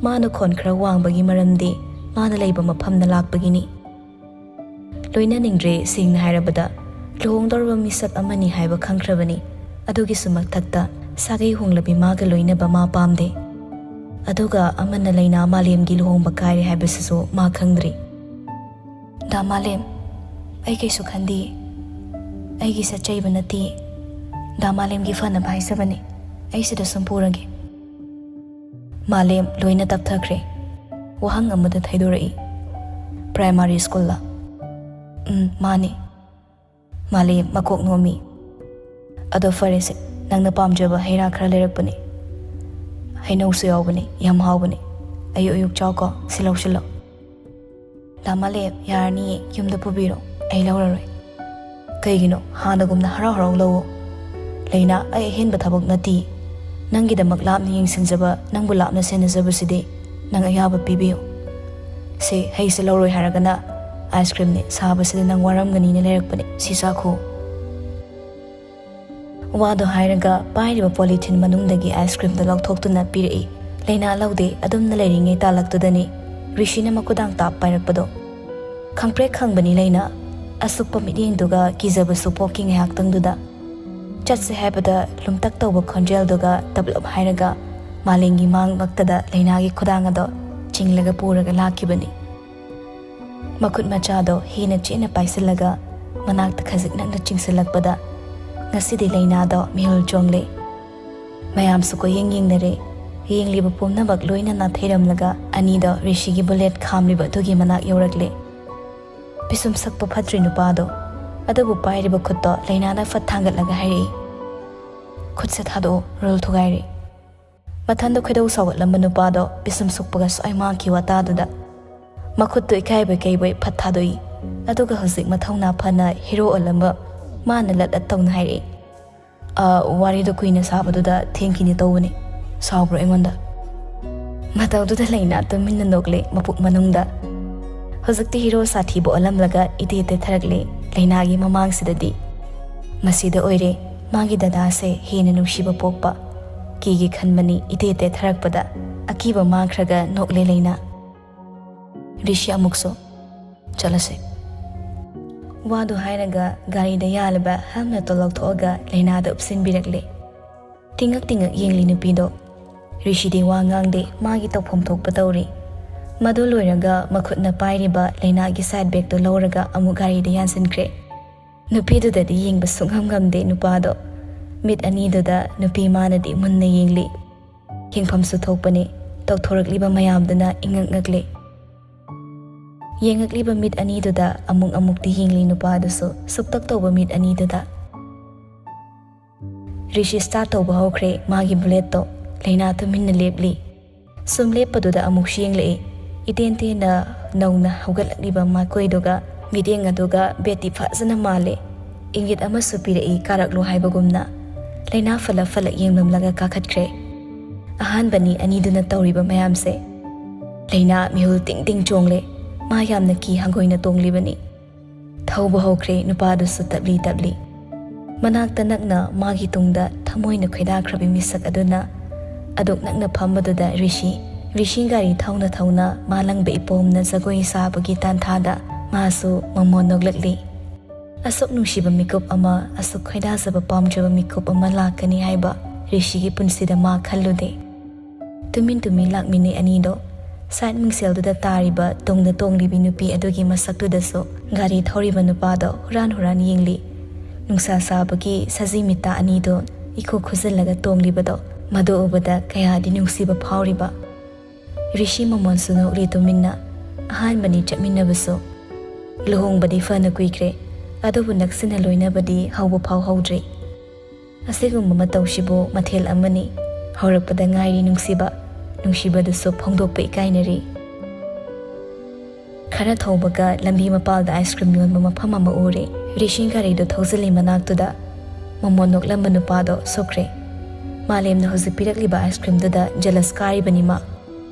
ꯃꯥꯅ ꯈꯣꯟ ꯈꯔ ꯋꯥꯡꯕꯒꯤ ꯃꯔꯝꯗꯤ ꯃꯥꯅ ꯂꯩꯕ ꯃꯐꯝꯗ ꯂꯥꯛꯄꯒꯤꯅꯤ꯫ ꯂꯣꯏꯅꯅꯤꯡꯗ꯭ꯔꯦ, ꯁꯦꯡꯅ ꯍꯥꯏꯔꯕꯗ꯫ ꯂꯨꯍꯣꯡꯗꯧꯔꯕ ꯃꯤꯁꯛ ꯑꯃꯅꯤ ꯍꯥꯏꯕ ꯈꯪꯈ꯭ꯔꯕꯅꯤ꯫ ꯑꯗꯨꯒꯤꯁꯨ ꯃꯊꯛꯇ ꯁꯥꯒꯩ ꯍꯣꯡꯂꯕꯤ ꯃꯥꯒ ꯂꯣꯏꯅꯕ ꯃꯥ ꯄꯥꯝꯗꯦ꯫ ꯑꯗꯨꯒ ꯑꯃꯅ ꯂꯩꯅꯥ ꯃꯥꯂꯦꯝꯒꯤ ꯂꯨꯍꯣꯡꯕ ꯀꯥꯏꯔꯦ ꯍꯥꯏꯕꯁꯤꯁꯨ ꯃꯥ ꯈꯪꯗ꯭ꯔꯤ꯫ "ꯗꯥ ꯃꯥꯂꯦꯝ, ꯑꯩ ꯀꯩꯁꯨ ꯈꯟꯗꯤꯌꯦ꯫ ꯑꯩꯒꯤ ꯁꯠꯆꯩꯕ ꯅꯠꯇꯤꯌꯦ꯫ ꯗꯥ ꯃꯥꯂꯦꯝꯒꯤ ꯐꯅꯕ ꯍꯥꯏꯖꯕꯅꯤ꯫ ꯑꯩ ꯁꯤꯗ ꯁꯨꯝ ꯄꯨꯔꯒꯦ꯫" ꯃꯥꯂꯦꯝ ꯂꯣꯏꯅ ꯇꯞꯊꯈ꯭ꯔꯦ꯫ ꯋꯥꯍꯪ ꯑꯃꯗ ꯊꯩꯗꯣꯔꯛꯏ꯫ "ꯄ꯭ꯔꯥꯏꯃꯥꯔꯤ ꯁ꯭ꯀꯨꯜꯂ?" "ꯎꯝ, ꯃꯥꯅꯦ꯫" ꯃꯥꯂꯦꯝ ꯃꯀꯣꯛ ꯅꯣꯝꯃꯤ꯫ "ꯑꯗꯣ ꯐꯔꯦꯁꯦ, ꯅꯪꯅ ꯄꯥꯝꯖꯕ ꯍꯩ ꯔꯥ ꯈꯔ ꯂꯩꯔꯛꯄꯅꯦ꯫ ꯍꯩꯅꯧꯁꯨ ꯌꯥꯎꯕꯅꯦ, ꯌꯥꯝ ꯍꯥꯎꯕꯅꯦ꯫ ꯑꯌꯨꯛ ꯑꯌꯨꯛ ꯆꯥꯎꯀꯣ, ꯁꯤ ꯂꯧꯁꯤꯜꯂꯣ꯫" "ꯗꯥ ꯃꯥꯂꯦꯝ, ꯌꯥꯔꯅꯤꯌꯦ, ꯌꯨꯝꯗ ꯄꯨꯕꯤꯔꯣ, ꯑꯩ ꯂꯧꯔꯔꯣꯏ꯫" "ꯀꯩꯒꯤꯅꯣ? ꯍꯥꯟꯅꯒꯨꯝꯅ ꯍꯔꯥꯎ ꯍꯔꯥꯎ ꯂꯧꯋꯣ꯫" "ꯂꯩꯅꯥ, ꯑꯩ ꯑꯍꯦꯟꯕ ꯊꯕꯛ ꯅꯠꯇꯤꯌꯦ꯫ ꯅꯪꯒꯤꯗꯃꯛ ꯂꯥꯞꯅ ꯌꯦꯡꯁꯤꯟꯖꯕ, ꯅꯪꯕꯨ ꯂꯥꯞꯅ ꯁꯦꯟꯅꯖꯕꯁꯤꯗꯤ ꯅꯪ ꯑꯌꯥꯕ ꯄꯤꯕꯤꯌꯨ꯫" "ꯁꯦ, ꯍꯩꯁꯦ ꯂꯧꯔꯣꯏ ꯍꯥꯏꯔꯒꯅ ꯑꯥꯏꯁ ꯀ꯭ꯔꯤꯝꯅꯦ, ꯁꯥꯕꯁꯤꯗ ꯅꯪ ꯋꯥꯔꯝꯒꯅꯤꯅ ꯂꯩꯔꯛꯄꯅꯦ, ꯁꯤ ꯆꯥꯈꯣ꯫" ꯋꯥꯗꯣ ꯍꯥꯏꯔꯒ ꯄꯥꯏꯔꯤꯕ ꯄꯣꯂꯤꯊꯤꯟ ꯃꯅꯨꯡꯗꯒꯤ ꯑꯥꯏꯁ ꯀ꯭ꯔꯤꯝꯗꯣ ꯂꯧꯊꯣꯛꯇꯨꯅ ꯄꯤꯔꯛꯏ꯫ ꯂꯩꯅꯥ ꯂꯧꯗꯦ, ꯑꯗꯨꯝꯅ ꯂꯩꯔꯤꯉꯩ ꯇꯥꯂꯛꯇꯨꯗꯅꯤ ꯔꯤꯁꯤꯅ ꯃꯈꯨꯗꯥꯡ ꯇꯥꯞ ꯄꯥꯏꯔꯛꯄꯗꯣ꯫ ꯈꯪꯄ꯭ꯔꯦꯛ ꯈꯪꯕꯅꯤ ꯂꯩꯅꯥ꯫ ꯑꯁꯨꯛꯄ ꯃꯤꯠꯌꯦꯡꯗꯨꯒ ꯀꯤꯖꯕꯁꯨ ꯄꯣꯛꯈꯤ ꯉꯥꯏꯍꯥꯛꯇꯪꯗꯨꯗ꯫ ꯆꯠꯁꯦ ꯍꯥꯏꯕꯗ ꯂꯨꯝꯇꯛ ꯇꯧꯕ ꯈꯣꯟꯖꯦꯜꯗꯨꯒ ꯇꯞꯂꯞ ꯍꯥꯏꯔꯒ ꯃꯥꯂꯦꯝꯒꯤ ꯃꯥꯡꯃꯛꯇꯗ ꯂꯩꯅꯥꯒꯤ ꯈꯨꯗꯥꯡ ꯑꯗꯣ ꯆꯤꯡꯂꯒ ꯄꯨꯔꯒ ꯂꯥꯛꯈꯤꯕꯅꯤ꯫ ꯃꯈꯨꯠ ꯃꯆꯥꯗꯣ ꯍꯦꯟꯅ ꯆꯦꯠꯅ ꯄꯥꯏꯁꯤꯜꯂꯒ ꯃꯅꯥꯛꯇ ꯈꯖꯤꯛ ꯅꯛꯅ ꯆꯤꯡꯁꯤꯜꯂꯛꯄꯗ ꯉꯁꯤꯗꯤ ꯂꯩꯅꯥꯗꯣ ꯃꯤꯍꯨꯜ ꯆꯣꯡꯂꯦ꯫ ꯃꯌꯥꯝꯁꯨ ꯀꯣꯏꯌꯦꯡ ꯌꯦꯡꯅꯔꯦ꯫ ꯌꯦꯡꯂꯤꯕ ꯄꯨꯝꯅꯃꯛ ꯂꯣꯏꯅ ꯅꯥꯊꯩꯔꯝꯂꯒ ꯑꯅꯤꯗꯣ ꯔꯤꯁꯤꯒꯤ ꯕꯨꯂꯦꯠ ꯈꯥꯝꯂꯤꯕ ꯑꯗꯨꯒꯤ ꯃꯅꯥꯛ ꯌꯧꯔꯛꯂꯦ꯫ ꯄꯤꯁꯨꯝ ꯁꯛꯄ ꯐꯠꯇ꯭ꯔꯤ ꯅꯨꯄꯥꯗꯣ꯫ ꯑꯗꯨꯕꯨ ꯄꯥꯏꯔꯤꯕ ꯈꯨꯠꯇꯣ ꯂꯩꯅꯥꯅ ꯐꯠ ꯊꯥꯡꯒꯠꯂꯒ ꯍꯥꯏꯔꯛꯏ, "ꯈꯨꯠꯁꯦ ꯊꯥꯗꯣꯛꯑꯣ, ꯔꯨꯜ ꯊꯨꯒꯥꯏꯔꯦ"꯫ ꯃꯊꯟꯗ ꯈꯣꯏꯗꯧ ꯁꯥꯎꯒꯠꯂꯝꯕ ꯅꯨꯄꯥꯗꯣ ꯄꯤꯁꯨꯝ ꯁꯨꯛꯄꯒ ꯁ꯭ꯋꯥꯏ ꯃꯥꯡꯈꯤ ꯋꯥꯇꯥꯗꯨꯗ ꯃꯈꯨꯠꯇꯨ ꯏꯀꯥꯏꯕꯣꯏ ꯀꯩꯕꯣꯏ ꯐꯠ ꯊꯥꯗꯣꯛꯏ꯫ ꯑꯗꯨꯒ ꯍꯧꯖꯤꯛ ꯃꯊꯧꯅꯥ ꯐꯅ ꯍꯤꯔꯣ ꯑꯣꯜꯂꯝꯕ ꯃꯥꯅ ꯂꯠ ꯂꯠ ꯇꯧꯅ ꯍꯥꯏꯔꯛꯏ, "ꯑ, ꯋꯥꯔꯤꯗꯣ ꯀꯨꯏꯅ ꯁꯥꯕꯗꯨꯗ ꯊꯦꯡꯈꯤꯅꯤ ꯇꯧꯕꯅꯤ꯫ ꯁꯥꯎꯕ꯭ꯔꯣ ꯑꯩꯉꯣꯟꯗ?" ꯃꯇꯧꯗꯨꯗ ꯂꯩꯅꯥ ꯇꯨꯃꯤꯟꯅ ꯅꯣꯛꯂꯦ ꯃꯄꯨꯛ ꯃꯅꯨꯡꯗ꯫ ꯍꯧꯖꯤꯛꯇꯤ ꯍꯤꯔꯣ ꯁꯥꯊꯤꯕ ꯑꯣꯜꯂꯝꯂꯒ ꯏꯇꯦ ꯇꯦꯊꯔꯛꯂꯦ ꯂꯩꯅꯥꯒꯤ ꯃꯃꯥꯡꯁꯤꯗꯗꯤ꯫ ꯃꯁꯤꯗ ꯑꯣꯏꯔꯦ ꯃꯥꯒꯤ ꯗꯗꯥꯁꯦ ꯍꯦꯟꯅ ꯅꯨꯡꯁꯤꯕ ꯄꯣꯛꯄ꯫ ꯀꯤꯒꯦ ꯈꯟꯕꯅꯤ ꯏꯇꯦ ꯇꯦꯊꯔꯛꯄꯗ꯫ ꯑꯀꯤꯕ ꯃꯥꯡꯈ꯭ꯔꯒ ꯅꯣꯛꯂꯦ ꯂꯩꯅꯥ꯫ ꯔꯤꯁꯤ ꯑꯃꯨꯛꯁꯨ, "ꯆꯠꯂꯁꯦ"꯫ ꯋꯥꯗꯨ ꯍꯥꯏꯔꯒ ꯒꯥꯔꯤꯗ ꯌꯥꯜꯂꯕ ꯍꯦꯜꯃꯦꯠꯇꯣ ꯂꯧꯊꯣꯛꯑꯒ ꯂꯩꯅꯥꯗ ꯎꯞꯁꯤꯟꯕꯤꯔꯛꯂꯦ꯫ ꯇꯤꯡꯉꯛ ꯇꯤꯡꯉꯛ ꯌꯦꯡꯂꯤ ꯅꯨꯄꯤꯗꯣ꯫ ꯔꯤꯁꯤꯗꯤ ꯋꯥ ꯉꯥꯡꯗꯦ, ꯃꯥꯒꯤ ꯇꯧꯐꯝ ꯊꯣꯛꯄ ꯇꯧꯔꯤ꯫ ꯃꯗꯨ ꯂꯣꯏꯔꯒ ꯃꯈꯨꯠꯅ ꯄꯥꯏꯔꯤꯕ ꯂꯩꯅꯥꯒꯤ ꯁꯥꯏꯠ ꯕꯦꯒꯇꯣ ꯂꯧꯔꯒ ꯑꯃꯨꯛ ꯒꯥꯔꯤꯗ ꯌꯥꯟꯁꯤꯟꯈ꯭ꯔꯦ꯫ ꯅꯨꯄꯤꯗꯨꯗꯗꯤ ꯌꯦꯡꯕ ꯁꯨꯡꯉꯝ ꯉꯝꯗꯦ ꯅꯨꯄꯥꯗꯣ꯫ ꯃꯤꯠ ꯑꯅꯤꯗꯨꯗ ꯅꯨꯄꯤ ꯃꯥꯅꯗꯤ ꯃꯨꯟꯅ ꯌꯦꯡꯂꯤ꯫ ꯌꯦꯡꯐꯝꯁꯨ ꯊꯣꯛꯄꯅꯤ, ꯇꯧꯊꯣꯔꯛꯂꯤꯕ ꯃꯌꯥꯝꯗꯨꯅ ꯏꯉꯛ ꯉꯛꯂꯤ꯫ ꯌꯦꯡꯉꯛꯂꯤꯕ ꯃꯤꯠ ꯑꯅꯤꯗꯨꯗ ꯑꯃꯨꯛ ꯑꯃꯨꯛꯇꯤ ꯌꯦꯡꯂꯤ ꯅꯨꯄꯥꯗꯨꯁꯨ ꯁꯨꯛꯇꯛ ꯇꯧꯕ ꯃꯤꯠ ꯑꯅꯤꯗꯨꯗ꯫ ꯔꯤꯁꯤ ꯁ꯭ꯇꯥꯔꯠ ꯇꯧꯕ ꯍꯧꯈ꯭ꯔꯦ ꯃꯥꯒꯤ ꯕꯨꯂꯦꯠꯇꯣ꯫ ꯂꯩꯅꯥ ꯇꯨꯃꯤꯟꯅ ꯂꯦꯞꯂꯤ꯫ ꯁꯨꯝ ꯂꯦꯞꯄꯗꯨꯗ ꯑꯃꯨꯛꯁꯨ ꯌꯦꯡꯂꯛꯏ꯫ ꯏꯇꯦꯟ ꯇꯦꯟꯅ ꯅꯧꯅ ꯍꯧꯒꯠꯂꯛꯂꯤꯕ ꯃꯥꯏꯀꯣꯏꯗꯨꯒ ꯃꯤꯠꯌꯦꯡ ꯑꯗꯨꯒ ꯕꯦꯠꯇꯤ ꯐꯖꯅ ꯃꯥꯜꯂꯦ꯫ ꯏꯪꯒꯤꯠ ꯑꯃꯁꯨ ꯄꯤꯔꯛꯏ, "ꯀꯥꯔꯛꯂꯣ" ꯍꯥꯏꯕꯒꯨꯝꯅ꯫ ꯂꯩꯅꯥ ꯐꯂꯛ ꯐꯂꯛ ꯌꯦꯡꯂꯝꯂꯒ ꯀꯥꯈꯠꯈ꯭ꯔꯦ꯫ ꯑꯍꯥꯟꯕꯅꯤ ꯑꯅꯤꯗꯨꯅ ꯇꯧꯔꯤꯕ ꯃꯌꯥꯝꯁꯦ꯫ ꯂꯩꯅꯥ ꯃꯤꯍꯨꯜ ꯇꯤꯡ ꯇꯤꯡ ꯆꯣꯡꯂꯦ꯫ ꯃꯥ ꯌꯥꯝꯅ ꯀꯤ ꯍꯪꯒꯣꯏꯅ ꯇꯣꯡꯂꯤꯕꯅꯤ꯫ ꯊꯧꯕ ꯍꯧꯈ꯭ꯔꯦ ꯅꯨꯄꯥꯗꯨꯁꯨ ꯇꯞꯂꯤ ꯇꯞꯂꯤ꯫ ꯃꯅꯥꯛꯇ ꯅꯛꯅ ꯃꯥꯒꯤ ꯇꯨꯡꯗ ꯊꯃꯣꯏꯅ ꯈꯣꯏꯗꯥꯈ꯭ꯔꯕꯤ ꯃꯤꯁꯛ ꯑꯗꯨꯅ ꯑꯗꯨꯛ ꯅꯛꯅ ꯐꯝꯕꯗꯨꯗ ꯔꯤꯁꯤ, ꯔꯤꯁꯤ ꯒꯥꯔꯤ ꯊꯧꯅ ꯊꯧꯅ ꯃꯥꯂꯪꯕ ꯏꯄꯣꯝꯅ ꯖꯒꯣꯏ ꯁꯥꯕꯒꯤ ꯇꯥꯟꯊꯥꯗ ꯃꯥꯁꯨ ꯃꯃꯣꯟ ꯅꯣꯛꯂꯛꯂꯤ꯫ ꯑꯁꯨꯛ ꯅꯨꯡꯁꯤꯕ ꯃꯤꯀꯨꯞ ꯑꯃ, ꯑꯁꯨꯛ ꯈꯣꯏꯗꯥꯖꯕ ꯄꯥꯝꯖꯕ ꯃꯤꯀꯨꯞ ꯑꯃ ꯂꯥꯛꯀꯅꯤ ꯍꯥꯏꯕ ꯔꯤꯁꯤꯒꯤ ꯄꯨꯟꯁꯤꯗ ꯃꯥ ꯈꯜꯂꯨꯗꯦ꯫ ꯇꯨꯃꯤꯟ ꯇꯨꯃꯤꯟ ꯂꯥꯛꯃꯤꯟꯅꯩ ꯑꯅꯤꯗꯣ꯫ ꯁꯥꯏꯠ ꯃꯤꯡꯁꯦꯜꯗꯨꯗ ꯇꯥꯔꯤꯕ ꯇꯨꯡꯗ ꯇꯣꯡꯂꯤꯕꯤ ꯅꯨꯄꯤ ꯑꯗꯨꯒꯤ ꯃꯁꯛꯇꯨꯗꯁꯨ ꯒꯥꯔꯤ ꯊꯧꯔꯤꯕ ꯅꯨꯄꯥꯗꯣ ꯍꯨꯔꯥꯟ ꯍꯨꯔꯥꯟ ꯌꯦꯡꯂꯤ꯫ ꯅꯨꯡꯁꯥ ꯁꯥꯕꯒꯤ ꯁꯖꯤ ꯃꯤꯠꯇ ꯑꯅꯤꯗꯣ ꯏꯈꯨ ꯈꯨꯖꯤꯜꯂꯒ ꯇꯣꯡꯂꯤꯕꯗꯣ ꯃꯗꯨ ꯎꯕꯗ ꯀꯌꯥꯗꯤ ꯅꯨꯡꯁꯤꯕ ꯐꯥꯎꯔꯤꯕ꯫ ꯔꯤꯁꯤ ꯃꯃꯣꯟꯁꯨ ꯅꯣꯛꯂꯤ ꯇꯨꯃꯤꯟꯅ꯫ ꯑꯍꯥꯟꯕꯅꯤ ꯆꯠꯃꯤꯟꯅꯕꯁꯨ꯫ ꯂꯨꯍꯣꯡꯕꯗꯤ ꯐꯅ ꯀꯨꯏꯈ꯭ꯔꯦ, ꯑꯗꯨꯕꯨ ꯅꯛꯁꯤꯟꯅ ꯂꯣꯏꯅꯕꯗꯤ ꯍꯧꯕ ꯐꯥꯎ ꯍꯧꯗ꯭ꯔꯤ꯫ ꯑꯁꯤꯒꯨꯝꯕ ꯃꯇꯧꯁꯤꯕꯨ ꯃꯊꯦꯜ ꯑꯃꯅꯤ꯫ ꯍꯧꯔꯛꯄꯗ ꯉꯥꯏꯔꯤ ꯅꯨꯡꯁꯤꯕ, ꯅꯨꯡꯁꯤꯕꯗꯨꯁꯨ ꯐꯣꯡꯗꯣꯛꯄ ꯏꯀꯥꯏꯅꯔꯤ꯫ ꯈꯔ ꯊꯧꯕꯒ ꯂꯝꯕꯤ ꯃꯄꯥꯜꯗ ꯑꯥꯏꯁ ꯀ꯭ꯔꯤꯝ ꯌꯣꯟꯕ ꯃꯐꯝ ꯑꯃ ꯎꯔꯦ꯫ ꯔꯤꯁꯤ ꯒꯥꯔꯤꯗꯨ ꯊꯧꯖꯤꯜꯂꯤ ꯃꯅꯥꯛꯇꯨꯗ꯫ ꯃꯃꯣꯟ ꯅꯣꯛꯂꯝꯕ ꯅꯨꯄꯥꯗꯣ ꯁꯣꯛꯈ꯭ꯔꯦ꯫ ꯃꯥꯂꯦꯝꯅ ꯍꯧꯖꯤꯛ ꯄꯤꯔꯛꯂꯤꯕ ꯑꯥꯏꯁ ꯀ꯭ꯔꯤꯝꯗꯨꯗ ꯖꯦꯂꯁ ꯀꯥꯔꯤꯕꯅꯤ ꯃꯥ꯫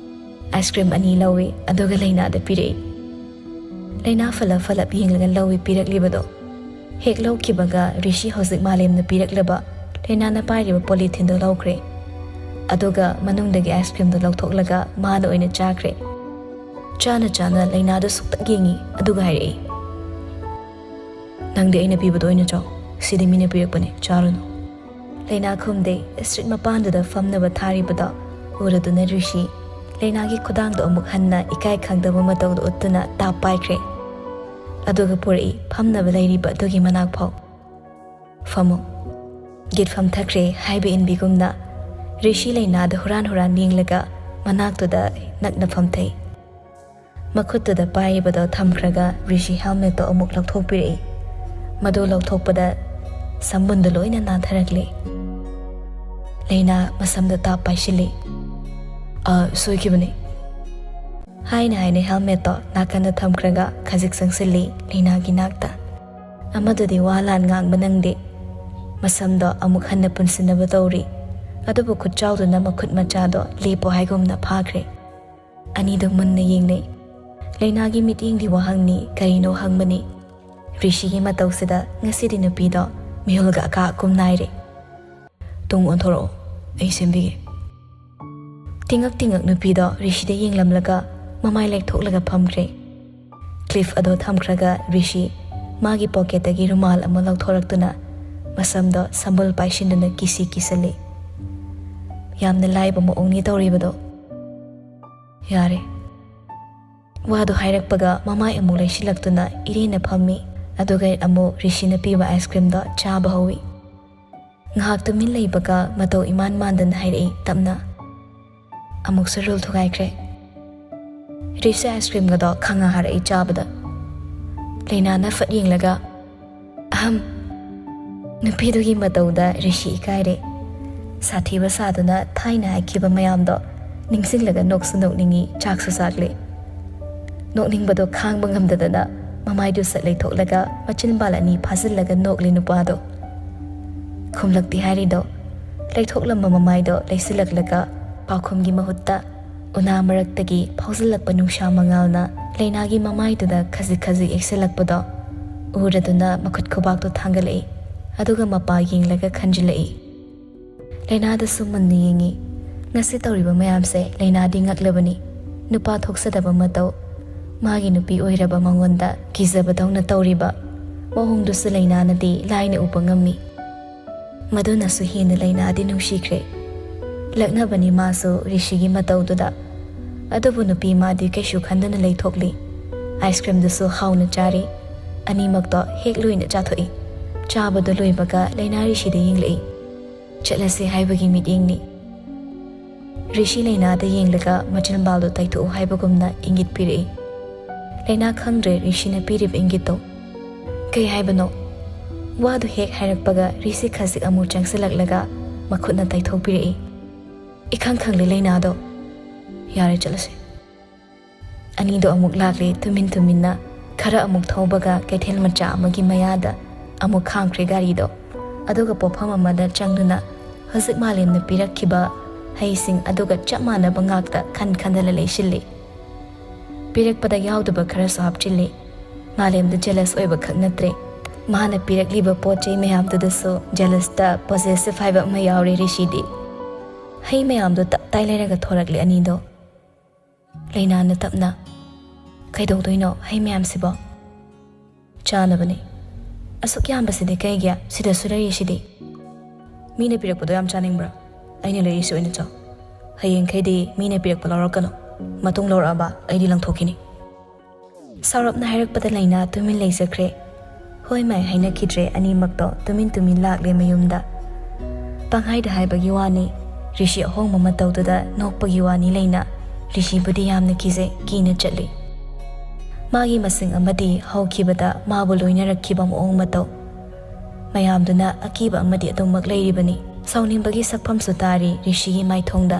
ꯑꯥꯏꯁ ꯀ꯭ꯔꯤꯝ ꯑꯅꯤ ꯂꯧꯏ, ꯑꯗꯨꯒ ꯂꯩꯅꯥꯗ ꯄꯤꯔꯛꯏ꯫ ꯂꯩꯅꯥ ꯐꯂꯞ ꯐꯂꯞ ꯌꯦꯡꯂꯒ ꯂꯧꯏ ꯄꯤꯔꯛꯂꯤꯕꯗꯣ꯫ ꯍꯦꯛ ꯂꯧꯈꯤꯕꯒ ꯔꯤꯁꯤ ꯍꯧꯖꯤꯛ ꯃꯥꯂꯦꯝꯅ ꯄꯤꯔꯛꯂꯕ ꯂꯩꯅꯥꯅ ꯄꯥꯏꯔꯤꯕ ꯄꯣꯂꯤꯊꯤꯟꯗꯣ ꯂꯧꯈ꯭ꯔꯦ꯫ ꯑꯗꯨꯒ ꯃꯅꯨꯡꯗꯒꯤ ꯑꯥꯏꯁ ꯀ꯭ꯔꯤꯝꯗꯣ ꯂꯧꯊꯣꯛꯂꯒ ꯃꯥꯅ ꯑꯣꯏꯅ ꯆꯥꯈ꯭ꯔꯦ꯫ ꯆꯥꯅ ꯆꯥꯅ ꯂꯩꯅꯥꯗꯣ ꯁꯨꯛꯇꯛ ꯌꯦꯡꯉꯤ, ꯑꯗꯨꯒ ꯍꯥꯏꯔꯛꯏ, "ꯅꯪꯗꯤ ꯑꯩꯅ ꯄꯤꯕꯗꯣ ꯑꯣꯏꯅ ꯆꯥꯎ, ꯁꯤꯗꯤ ꯃꯤꯅ ꯄꯤꯔꯛꯄꯅꯦ, ꯆꯥꯔꯨꯅꯨ"꯫ ꯂꯩꯅꯥ ꯈꯨꯝꯗꯦ꯫ ꯁ꯭ꯇ꯭ꯔꯤꯠ ꯃꯄꯥꯟꯗꯨꯗ ꯐꯝꯅꯕ ꯊꯥꯔꯤꯕꯗꯣ ꯎꯔꯗꯨꯅ ꯔꯤꯁꯤ ꯂꯩꯅꯥꯒꯤ ꯈꯨꯗꯥꯡꯗꯣ ꯑꯃꯨꯛ ꯍꯟꯅ ꯏꯀꯥꯏ ꯈꯪꯗꯕ ꯃꯇꯧꯗꯣ ꯎꯠꯇꯨꯅ ꯇꯥꯞ ꯄꯥꯏꯈ꯭ꯔꯦ꯫ ꯑꯗꯨꯒ ꯄꯨꯔꯛꯏ ꯐꯝꯅꯕ ꯂꯩꯔꯤꯕ ꯑꯗꯨꯒꯤ ꯃꯅꯥꯛ ꯐꯥꯎ꯫ "ꯐꯝꯃꯨ"꯫ ꯒꯤꯠ ꯐꯝꯊꯈ꯭ꯔꯦ ꯍꯥꯏꯕ ꯏꯟꯕꯤꯒꯨꯝꯅ ꯔꯤꯁꯤ ꯂꯩꯅꯥꯗ ꯍꯨꯔꯥꯟ ꯍꯨꯔꯥꯟ ꯌꯦꯡꯂꯒ ꯃꯅꯥꯛꯇꯨꯗ ꯅꯛꯅ ꯐꯝꯊꯩ꯫ ꯃꯈꯨꯠꯇꯨꯗ ꯄꯥꯏꯔꯤꯕꯗꯣ ꯊꯝꯈ꯭ꯔꯒ ꯔꯤꯁꯤ ꯍꯦꯜꯃꯦꯠꯇꯣ ꯑꯃꯨꯛ ꯂꯧꯊꯣꯛꯄꯤꯔꯛꯏ꯫ ꯃꯗꯨ ꯂꯧꯊꯣꯛꯄꯗ ꯁꯝꯕꯨꯟꯗꯨ ꯂꯣꯏꯅ ꯅꯥꯟꯊꯔꯛꯂꯦ꯫ ꯂꯩꯅꯥ ꯃꯁꯝꯗꯣ ꯇꯥꯞ ꯄꯥꯏꯁꯤꯜꯂꯤ꯫ "ꯑ, ꯁꯣꯏꯈꯤꯕꯅꯤ"꯫ ꯍꯥꯏꯅ ꯍꯥꯏꯅ ꯍꯦꯜꯃꯦꯠꯇꯣ ꯅꯥꯀꯟꯗ ꯊꯝꯈ꯭ꯔꯒ ꯈꯖꯤꯛ ꯆꯪꯁꯤꯜꯂꯤ ꯂꯩꯅꯥꯒꯤ ꯅꯥꯛꯇ꯫ ꯑꯃꯗꯨꯗꯤ ꯋꯥ ꯂꯥꯟ ꯉꯥꯡꯕ ꯅꯪꯗꯦ꯫ ꯃꯁꯝꯗꯣ ꯑꯃꯨꯛ ꯍꯟꯅ ꯄꯨꯟꯁꯤꯟꯅꯕ ꯇꯧꯔꯤ꯫ ꯑꯗꯨꯕꯨ ꯈꯨꯠꯆꯥꯎꯗꯨꯅ ꯃꯈꯨꯠ ꯃꯆꯥꯗꯣ ꯂꯦꯞꯄꯣ ꯍꯥꯏꯒꯨꯝꯅ ꯐꯥꯈ꯭ꯔꯦ꯫ ꯑꯅꯤꯗꯨ ꯃꯨꯟꯅ ꯌꯦꯡꯅꯩ꯫ ꯂꯩꯅꯥꯒꯤ ꯃꯤꯠꯌꯦꯡꯗꯤ ꯋꯥꯍꯪꯅꯤ, ꯀꯔꯤꯅꯣ ꯍꯪꯕꯅꯤ꯫ ꯔꯤꯁꯤꯒꯤ ꯃꯇꯧꯁꯤꯗ ꯉꯁꯤꯗꯤ ꯅꯨꯄꯤꯗꯣ ꯃꯤꯍꯨꯜꯒ ꯑꯀꯥ ꯑꯀꯨꯝ ꯅꯥꯏꯔꯦ꯫ "ꯇꯨꯡ ꯑꯣꯟꯊꯣꯔꯛꯑꯣ, ꯑꯩ ꯁꯦꯝꯕꯤꯒꯦ"꯫ ꯇꯤꯡꯉꯛ ꯇꯤꯡꯉꯛ ꯅꯨꯄꯤꯗꯣ ꯔꯤꯁꯤꯗ ꯌꯦꯡꯂꯝꯂꯒ ꯃꯃꯥꯏ ꯂꯦꯛꯊꯣꯛꯂꯒ ꯐꯝꯈ꯭ꯔꯦ꯫ ꯀ꯭ꯂꯤꯞ ꯑꯗꯣ ꯊꯝꯈ꯭ꯔꯒ ꯔꯤꯁꯤ ꯃꯥꯒꯤ ꯄꯣꯀꯦꯠꯇꯒꯤ ꯔꯨꯃꯥꯜ ꯑꯃ ꯂꯧꯊꯣꯔꯛꯇꯨꯅ ꯃꯁꯝꯗꯣ ꯁꯝꯕꯜ ꯄꯥꯏꯁꯤꯟꯗꯨꯅ ꯀꯤꯁꯤ ꯀꯤꯁꯜꯂꯤ꯫ ꯌꯥꯝꯅ ꯂꯥꯏꯕ ꯃꯑꯣꯡꯅꯤ ꯇꯧꯔꯤꯕꯗꯣ꯫ ꯌꯥꯔꯦ꯫ ꯋꯥꯗꯨ ꯍꯥꯏꯔꯛꯄꯒ ꯃꯃꯥꯏ ꯑꯃꯨꯛ ꯂꯩꯁꯤꯜꯂꯛꯇꯨꯅ ꯏꯔꯦꯟꯅ ꯐꯝꯃꯤ꯫ ꯑꯗꯨꯒ ꯑꯃꯨꯛ ꯔꯤꯁꯤꯅ ꯄꯤꯕ ꯑꯥꯏꯁ ꯀ꯭ꯔꯤꯝꯗꯣ ꯆꯥꯕ ꯍꯧꯏ꯫ ꯉꯥꯏꯍꯥꯛ ꯇꯨꯃꯤꯟ ꯂꯩꯕꯒ ꯃꯇꯧ ꯏꯃꯥꯟ ꯃꯥꯟꯗꯅ ꯍꯥꯏꯔꯛꯏ ꯇꯞꯅ, "ꯑꯃꯨꯛꯁꯨ ꯔꯨꯜ ꯊꯨꯒꯥꯏꯈ꯭ꯔꯦ꯫" ꯔꯤꯁꯤ ꯑꯥꯏꯁ ꯀ꯭ꯔꯤꯝꯒꯗꯣ ꯈꯪꯉ ꯍꯥꯔꯛꯏ ꯆꯥꯕꯗ꯫ ꯂꯩꯅꯥꯅ ꯐꯠ ꯌꯦꯡꯂꯒ, "ꯑꯍꯝ꯫" ꯅꯨꯄꯤꯗꯨꯒꯤ ꯃꯇꯧꯗ ꯔꯤꯁꯤ ꯏꯀꯥꯏꯔꯦ꯫ ꯁꯥꯊꯤꯕ ꯁꯥꯗꯨꯅ ꯊꯥꯏꯅ ꯍꯥꯏꯈꯤꯕ ꯃꯌꯥꯝꯗꯣ ꯅꯤꯡꯁꯤꯡꯂꯒ ꯅꯣꯛꯁꯨ ꯅꯣꯛꯅꯤꯡꯉꯤ, ꯆꯥꯛꯁꯨ ꯆꯥꯛꯂꯦ꯫ ꯅꯣꯛꯅꯤꯡꯕꯗꯣ ꯈꯥꯡꯕ ꯉꯝꯗꯗꯅ ꯃꯃꯥꯏꯗꯨ ꯁꯠ ꯂꯩꯊꯣꯛꯂꯒ ꯃꯆꯤꯟꯕꯥꯜ ꯑꯅꯤ ꯐꯥꯖꯤꯜꯂꯒ ꯅꯣꯛꯂꯦ ꯅꯨꯄꯥꯗꯣ꯫ ꯈꯨꯝꯂꯛꯇꯦ ꯍꯥꯏꯔꯤꯗꯣ꯫ ꯂꯩꯊꯣꯛꯂꯝꯕ ꯃꯃꯥꯏꯗꯣ ꯂꯩꯁꯤꯜꯂꯛꯂꯒ ꯄꯥꯎꯈꯨꯝꯒꯤ ꯃꯍꯨꯠꯇ ꯎꯅꯥ ꯃꯔꯛꯇꯒꯤ ꯐꯥꯎꯖꯤꯜꯂꯛꯄ ꯅꯨꯡꯁꯥ ꯃꯉꯥꯜꯅ ꯂꯩꯅꯥꯒꯤ ꯃꯃꯥꯏꯗꯨꯗ ꯈꯖꯤꯛ ꯈꯖꯤꯛ ꯌꯦꯛꯁꯤꯜꯂꯛꯄꯗꯣ ꯎꯔꯗꯨꯅ ꯃꯈꯨꯠ ꯈꯨꯕꯥꯛꯇꯣ ꯊꯥꯡꯒꯠꯂꯛꯏ꯫ ꯑꯗꯨꯒ ꯃꯄꯥ ꯌꯦꯡꯂꯒ ꯈꯟꯖꯤꯜꯂꯛꯏ꯫ ꯂꯩꯅꯥꯗꯁꯨ ꯃꯨꯟꯅ ꯌꯦꯡꯉꯤ꯫ ꯉꯁꯤ ꯇꯧꯔꯤꯕ ꯃꯌꯥꯝꯁꯦ ꯂꯩꯅꯥꯗꯤ ꯉꯛꯂꯕꯅꯤ꯫ ꯅꯨꯄꯥ ꯊꯣꯛꯆꯗꯕ ꯃꯇꯧ, ꯃꯥꯒꯤ ꯅꯨꯄꯤ ꯑꯣꯏꯔꯕ ꯃꯉꯣꯟꯗ ꯀꯤꯖꯕꯗꯧꯅ ꯇꯧꯔꯤꯕ ꯃꯑꯣꯡꯗꯨꯁꯨ ꯂꯩꯅꯥꯅꯗꯤ ꯂꯥꯏꯅ ꯎꯕ ꯉꯝꯃꯤ꯫ ꯃꯗꯨꯅꯁꯨ ꯍꯦꯟꯅ ꯂꯩꯅꯥꯗꯤ ꯅꯨꯡꯁꯤꯈ꯭ꯔꯦ꯫ ꯂꯛꯅꯕꯅꯤ ꯃꯥꯁꯨ ꯔꯤꯁꯤꯒꯤ ꯃꯇꯧꯗꯨꯗ꯫ ꯑꯗꯨꯕꯨ ꯅꯨꯄꯤ ꯃꯥꯗꯤ ꯀꯩꯁꯨ ꯈꯟꯗꯅ ꯂꯩꯊꯣꯛꯂꯤ꯫ ꯑꯥꯏꯁ ꯀ꯭ꯔꯤꯝꯗꯨꯁꯨ ꯍꯥꯎꯅ ꯆꯥꯔꯤ꯫ ꯑꯅꯤꯃꯛꯇꯣ ꯍꯦꯛ ꯂꯣꯏꯅ ꯆꯥꯊꯣꯛꯏ꯫ ꯆꯥꯕꯗꯨ ꯂꯣꯏꯕꯒ ꯂꯩꯅꯥ ꯔꯤꯁꯤꯗ ꯌꯦꯡꯂꯛꯏ꯫ "ꯆꯠꯂꯁꯤ ꯍꯥꯏꯕꯒꯤ ꯃꯤꯠꯌꯦꯡꯅꯤ꯫" ꯔꯤꯁꯤ ꯂꯩꯅꯥꯗ ꯌꯦꯡꯂꯒ ꯃꯆꯤꯟꯕꯥꯜꯗꯣ ꯇꯩꯊꯣꯛꯎ ꯍꯥꯏꯕꯒꯨꯝꯅ ꯏꯪꯒꯤꯠ ꯄꯤꯔꯛꯏ꯫ ꯂꯩꯅꯥ ꯈꯪꯗ꯭ꯔꯦ ꯔꯤꯁꯤꯅ ꯄꯤꯔꯤꯕ ꯏꯪꯒꯤꯠꯇꯣ꯫ "ꯀꯩ ꯍꯥꯏꯕꯅꯣ?" ꯋꯥꯗꯨ ꯍꯦꯛ ꯍꯥꯏꯔꯛꯄꯒ ꯔꯤꯁꯤ ꯈꯖꯤꯛ ꯑꯃꯨꯛ ꯆꯪꯁꯤꯜꯂꯛꯂꯒ ꯃꯈꯨꯠꯅ ꯇꯩꯊꯣꯛꯄꯤꯔꯛꯏ꯫ "ꯏꯈꯪ ꯈꯪꯂꯦ ꯂꯩꯅꯥꯗꯣ꯫ ꯌꯥꯔꯦ, ꯆꯠꯂꯁꯤ꯫" ꯑꯅꯤꯗꯣ ꯑꯃꯨꯛ ꯂꯥꯛꯂꯦ ꯇꯨꯃꯤꯟ ꯇꯨꯃꯤꯟꯅ꯫ ꯈꯔ ꯑꯃꯨꯛ ꯊꯧꯕꯒ ꯀꯩꯊꯦꯜ ꯃꯆꯥ ꯑꯃꯒꯤ ꯃꯌꯥꯗ ꯑꯃꯨꯛ ꯈꯥꯝꯈ꯭ꯔꯦ ꯒꯥꯔꯤꯗꯣ꯫ ꯑꯗꯨꯒ ꯄꯣꯠꯐꯝ ꯑꯃꯗ ꯆꯪꯗꯨꯅ ꯍꯧꯖꯤꯛ ꯃꯥꯂꯦꯝꯅ ꯄꯤꯔꯛꯈꯤꯕ ꯍꯩꯁꯤꯡ ꯑꯗꯨꯒ ꯆꯞ ꯃꯥꯟꯅꯕ ꯉꯥꯛꯇ ꯈꯟ ꯈꯟꯗꯅ ꯂꯩꯁꯤꯜꯂꯤ꯫ ꯄꯤꯔꯛꯄꯗ ꯌꯥꯎꯗꯕ ꯈꯔꯁꯨ ꯍꯥꯞꯆꯤꯜꯂꯤ꯫ ꯃꯥꯂꯦꯝꯗ ꯖꯦꯂꯁ ꯑꯣꯏꯕ ꯈꯛ ꯅꯠꯇ꯭ꯔꯦ, ꯃꯥꯅ ꯄꯤꯔꯛꯂꯤꯕ ꯄꯣꯠ ꯆꯩ ꯃꯌꯥꯝꯗꯨꯗꯁꯨ ꯖꯦꯂꯁꯇ ꯄꯣꯖꯦꯁꯤꯞ ꯍꯥꯏꯕ ꯑꯃ ꯌꯥꯎꯔꯦ ꯔꯤꯁꯤꯗꯤ꯫ ꯍꯩ ꯃꯌꯥꯝꯗꯣ ꯇꯞ ꯇꯥꯏ ꯂꯩꯔꯒ ꯊꯣꯔꯛꯂꯦ ꯑꯅꯤꯗꯣ꯫ ꯂꯩꯅꯥꯅ ꯇꯞꯅ, "ꯀꯩꯗꯧꯗꯣꯏꯅꯣ ꯍꯩ ꯃꯌꯥꯝꯁꯤꯕꯣ?" "ꯆꯥꯅꯕꯅꯤ꯫" "ꯑꯁꯨꯛ ꯌꯥꯝꯕꯁꯤꯗꯤ ꯀꯩꯒꯤ? ꯁꯤꯗꯁꯨ ꯂꯩꯔꯤꯁꯤꯗꯤ꯫" "ꯃꯤꯅ ꯄꯤꯔꯛꯄꯗꯣ ꯌꯥꯝ ꯆꯥꯅꯤꯡꯕ꯭ꯔꯥ? ꯑꯩꯅ ꯂꯩꯔꯤꯁꯤ ꯑꯣꯏꯅ ꯆꯥꯎ꯫ ꯍꯌꯦꯡꯈꯩꯗꯤ ꯃꯤꯅ ꯄꯤꯔꯛꯄ ꯂꯧꯔꯛꯀꯅꯨ꯫ ꯃꯇꯨꯡ ꯂꯧꯔꯛꯑꯕ ꯑꯩꯗꯤ ꯂꯪꯊꯣꯛꯈꯤꯅꯤ꯫ ꯁꯥꯎꯔꯞꯅ ꯍꯥꯏꯔꯛꯄꯗ ꯂꯩꯅꯥ ꯇꯨꯃꯤꯟ ꯂꯩꯖꯈ꯭ꯔꯦ꯫ ꯍꯣꯏ ꯃꯥꯏ ꯍꯥꯏꯅꯈꯤꯗ꯭ꯔꯦ ꯑꯅꯤꯃꯛꯇꯣ, ꯇꯨꯃꯤꯟ ꯇꯨꯃꯤꯟ ꯂꯥꯛꯂꯦ ꯃꯌꯨꯝꯗ꯫ ꯄꯪꯍꯥꯏꯗ ꯍꯥꯏꯕꯒꯤ ꯋꯥꯅꯤ, ꯔꯤꯁꯤ ꯑꯍꯣꯡꯕ ꯃꯇꯧꯗꯨꯗ ꯅꯣꯛꯄꯒꯤ ꯋꯥꯅꯤ ꯂꯩꯅꯥ꯫ ꯔꯤꯁꯤꯕꯨꯗꯤ ꯌꯥꯝꯅ ꯀꯤꯖꯩ, ꯀꯤꯅ ꯆꯠꯂꯤ꯫ ꯃꯥꯒꯤ ꯃꯁꯤꯡ ꯑꯃꯗꯤ ꯍꯧꯈꯤꯕꯗ ꯃꯥꯕꯨ ꯂꯣꯏꯅꯔꯛꯈꯤꯕ ꯃꯑꯣꯡ ꯃꯇꯧ ꯃꯌꯥꯝꯗꯨꯅ ꯑꯀꯤꯕ ꯑꯃꯗꯤ ꯑꯗꯨꯃꯛ ꯂꯩꯔꯤꯕꯅꯤ꯫ ꯁꯥꯎꯅꯤꯡꯕꯒꯤ ꯁꯛꯐꯝꯁꯨ ꯇꯥꯔꯤ ꯔꯤꯁꯤꯒꯤ ꯃꯥꯏꯊꯣꯡꯗ꯫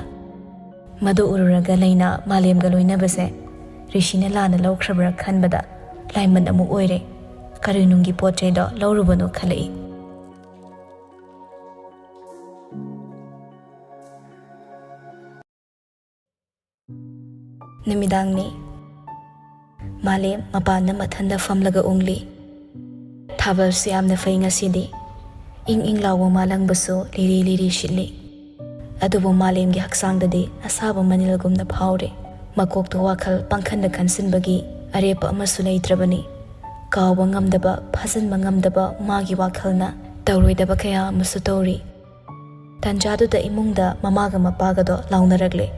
ꯃꯗꯨ ꯎꯔꯨꯔꯒ ꯂꯩꯅꯥ ꯃꯥꯂꯦꯝꯒ ꯂꯣꯏꯅꯕꯁꯦ ꯔꯤꯁꯤꯅ ꯂꯥꯟꯅ ꯂꯧꯈ꯭ꯔꯕ꯭ꯔꯥ ꯈꯟꯕꯗ ꯂꯥꯏꯃꯟ ꯑꯃꯨꯛ ꯑꯣꯏꯔꯦ꯫ ꯀꯔꯤ ꯅꯨꯡꯒꯤ ꯄꯣꯠ ꯆꯩꯗꯣ ꯂꯧꯔꯨꯕꯅꯣ ꯈꯜꯂꯛꯏ꯫ ꯅꯨꯃꯤꯗꯥꯡꯅꯤ꯫ ꯃꯥꯂꯦꯝ ꯃꯄꯥꯟꯗ ꯃꯊꯟꯗ ꯐꯝꯂꯒ ꯎꯪꯂꯤ꯫ ꯊꯥꯕꯜꯁꯨ ꯌꯥꯝꯅ ꯐꯩ ꯉꯁꯤꯗꯤ꯫ ꯏꯪ ꯏꯪ ꯂꯥꯎꯕ ꯃꯥꯂꯪꯕꯁꯨ ꯂꯤꯔꯤ ꯂꯤꯔꯤ ꯁꯤꯠꯂꯤ꯫ ꯑꯗꯨꯕꯨ ꯃꯥꯂꯦꯝꯒꯤ ꯍꯛꯆꯥꯡꯗꯗꯤ ꯑꯁꯥꯕ ꯃꯅꯤꯜꯒꯨꯝꯅ ꯐꯥꯎꯔꯦ꯫ ꯃꯀꯣꯛꯇ ꯋꯥꯈꯜ ꯄꯪꯈꯟꯗ ꯈꯟꯁꯤꯟꯕꯒꯤ ꯑꯔꯦꯞꯄ ꯑꯃꯁꯨ ꯂꯩꯇ꯭ꯔꯕꯅꯤ꯫ ꯀꯥꯎꯕ ꯉꯝꯗꯕ, ꯐꯥꯖꯤꯟꯕ ꯉꯝꯗꯕ ꯃꯥꯒꯤ ꯋꯥꯈꯜꯅ ꯇꯧꯔꯣꯏꯗꯕ ꯀꯌꯥ ꯑꯃꯁꯨ ꯇꯧꯔꯤ꯫ ꯇꯟꯖꯥꯗꯨꯗ ꯏꯃꯨꯡꯗ ꯃꯃꯥꯒ ꯃꯄꯥꯒꯗꯣ ꯂꯥꯎꯅꯔꯛꯂꯦ꯫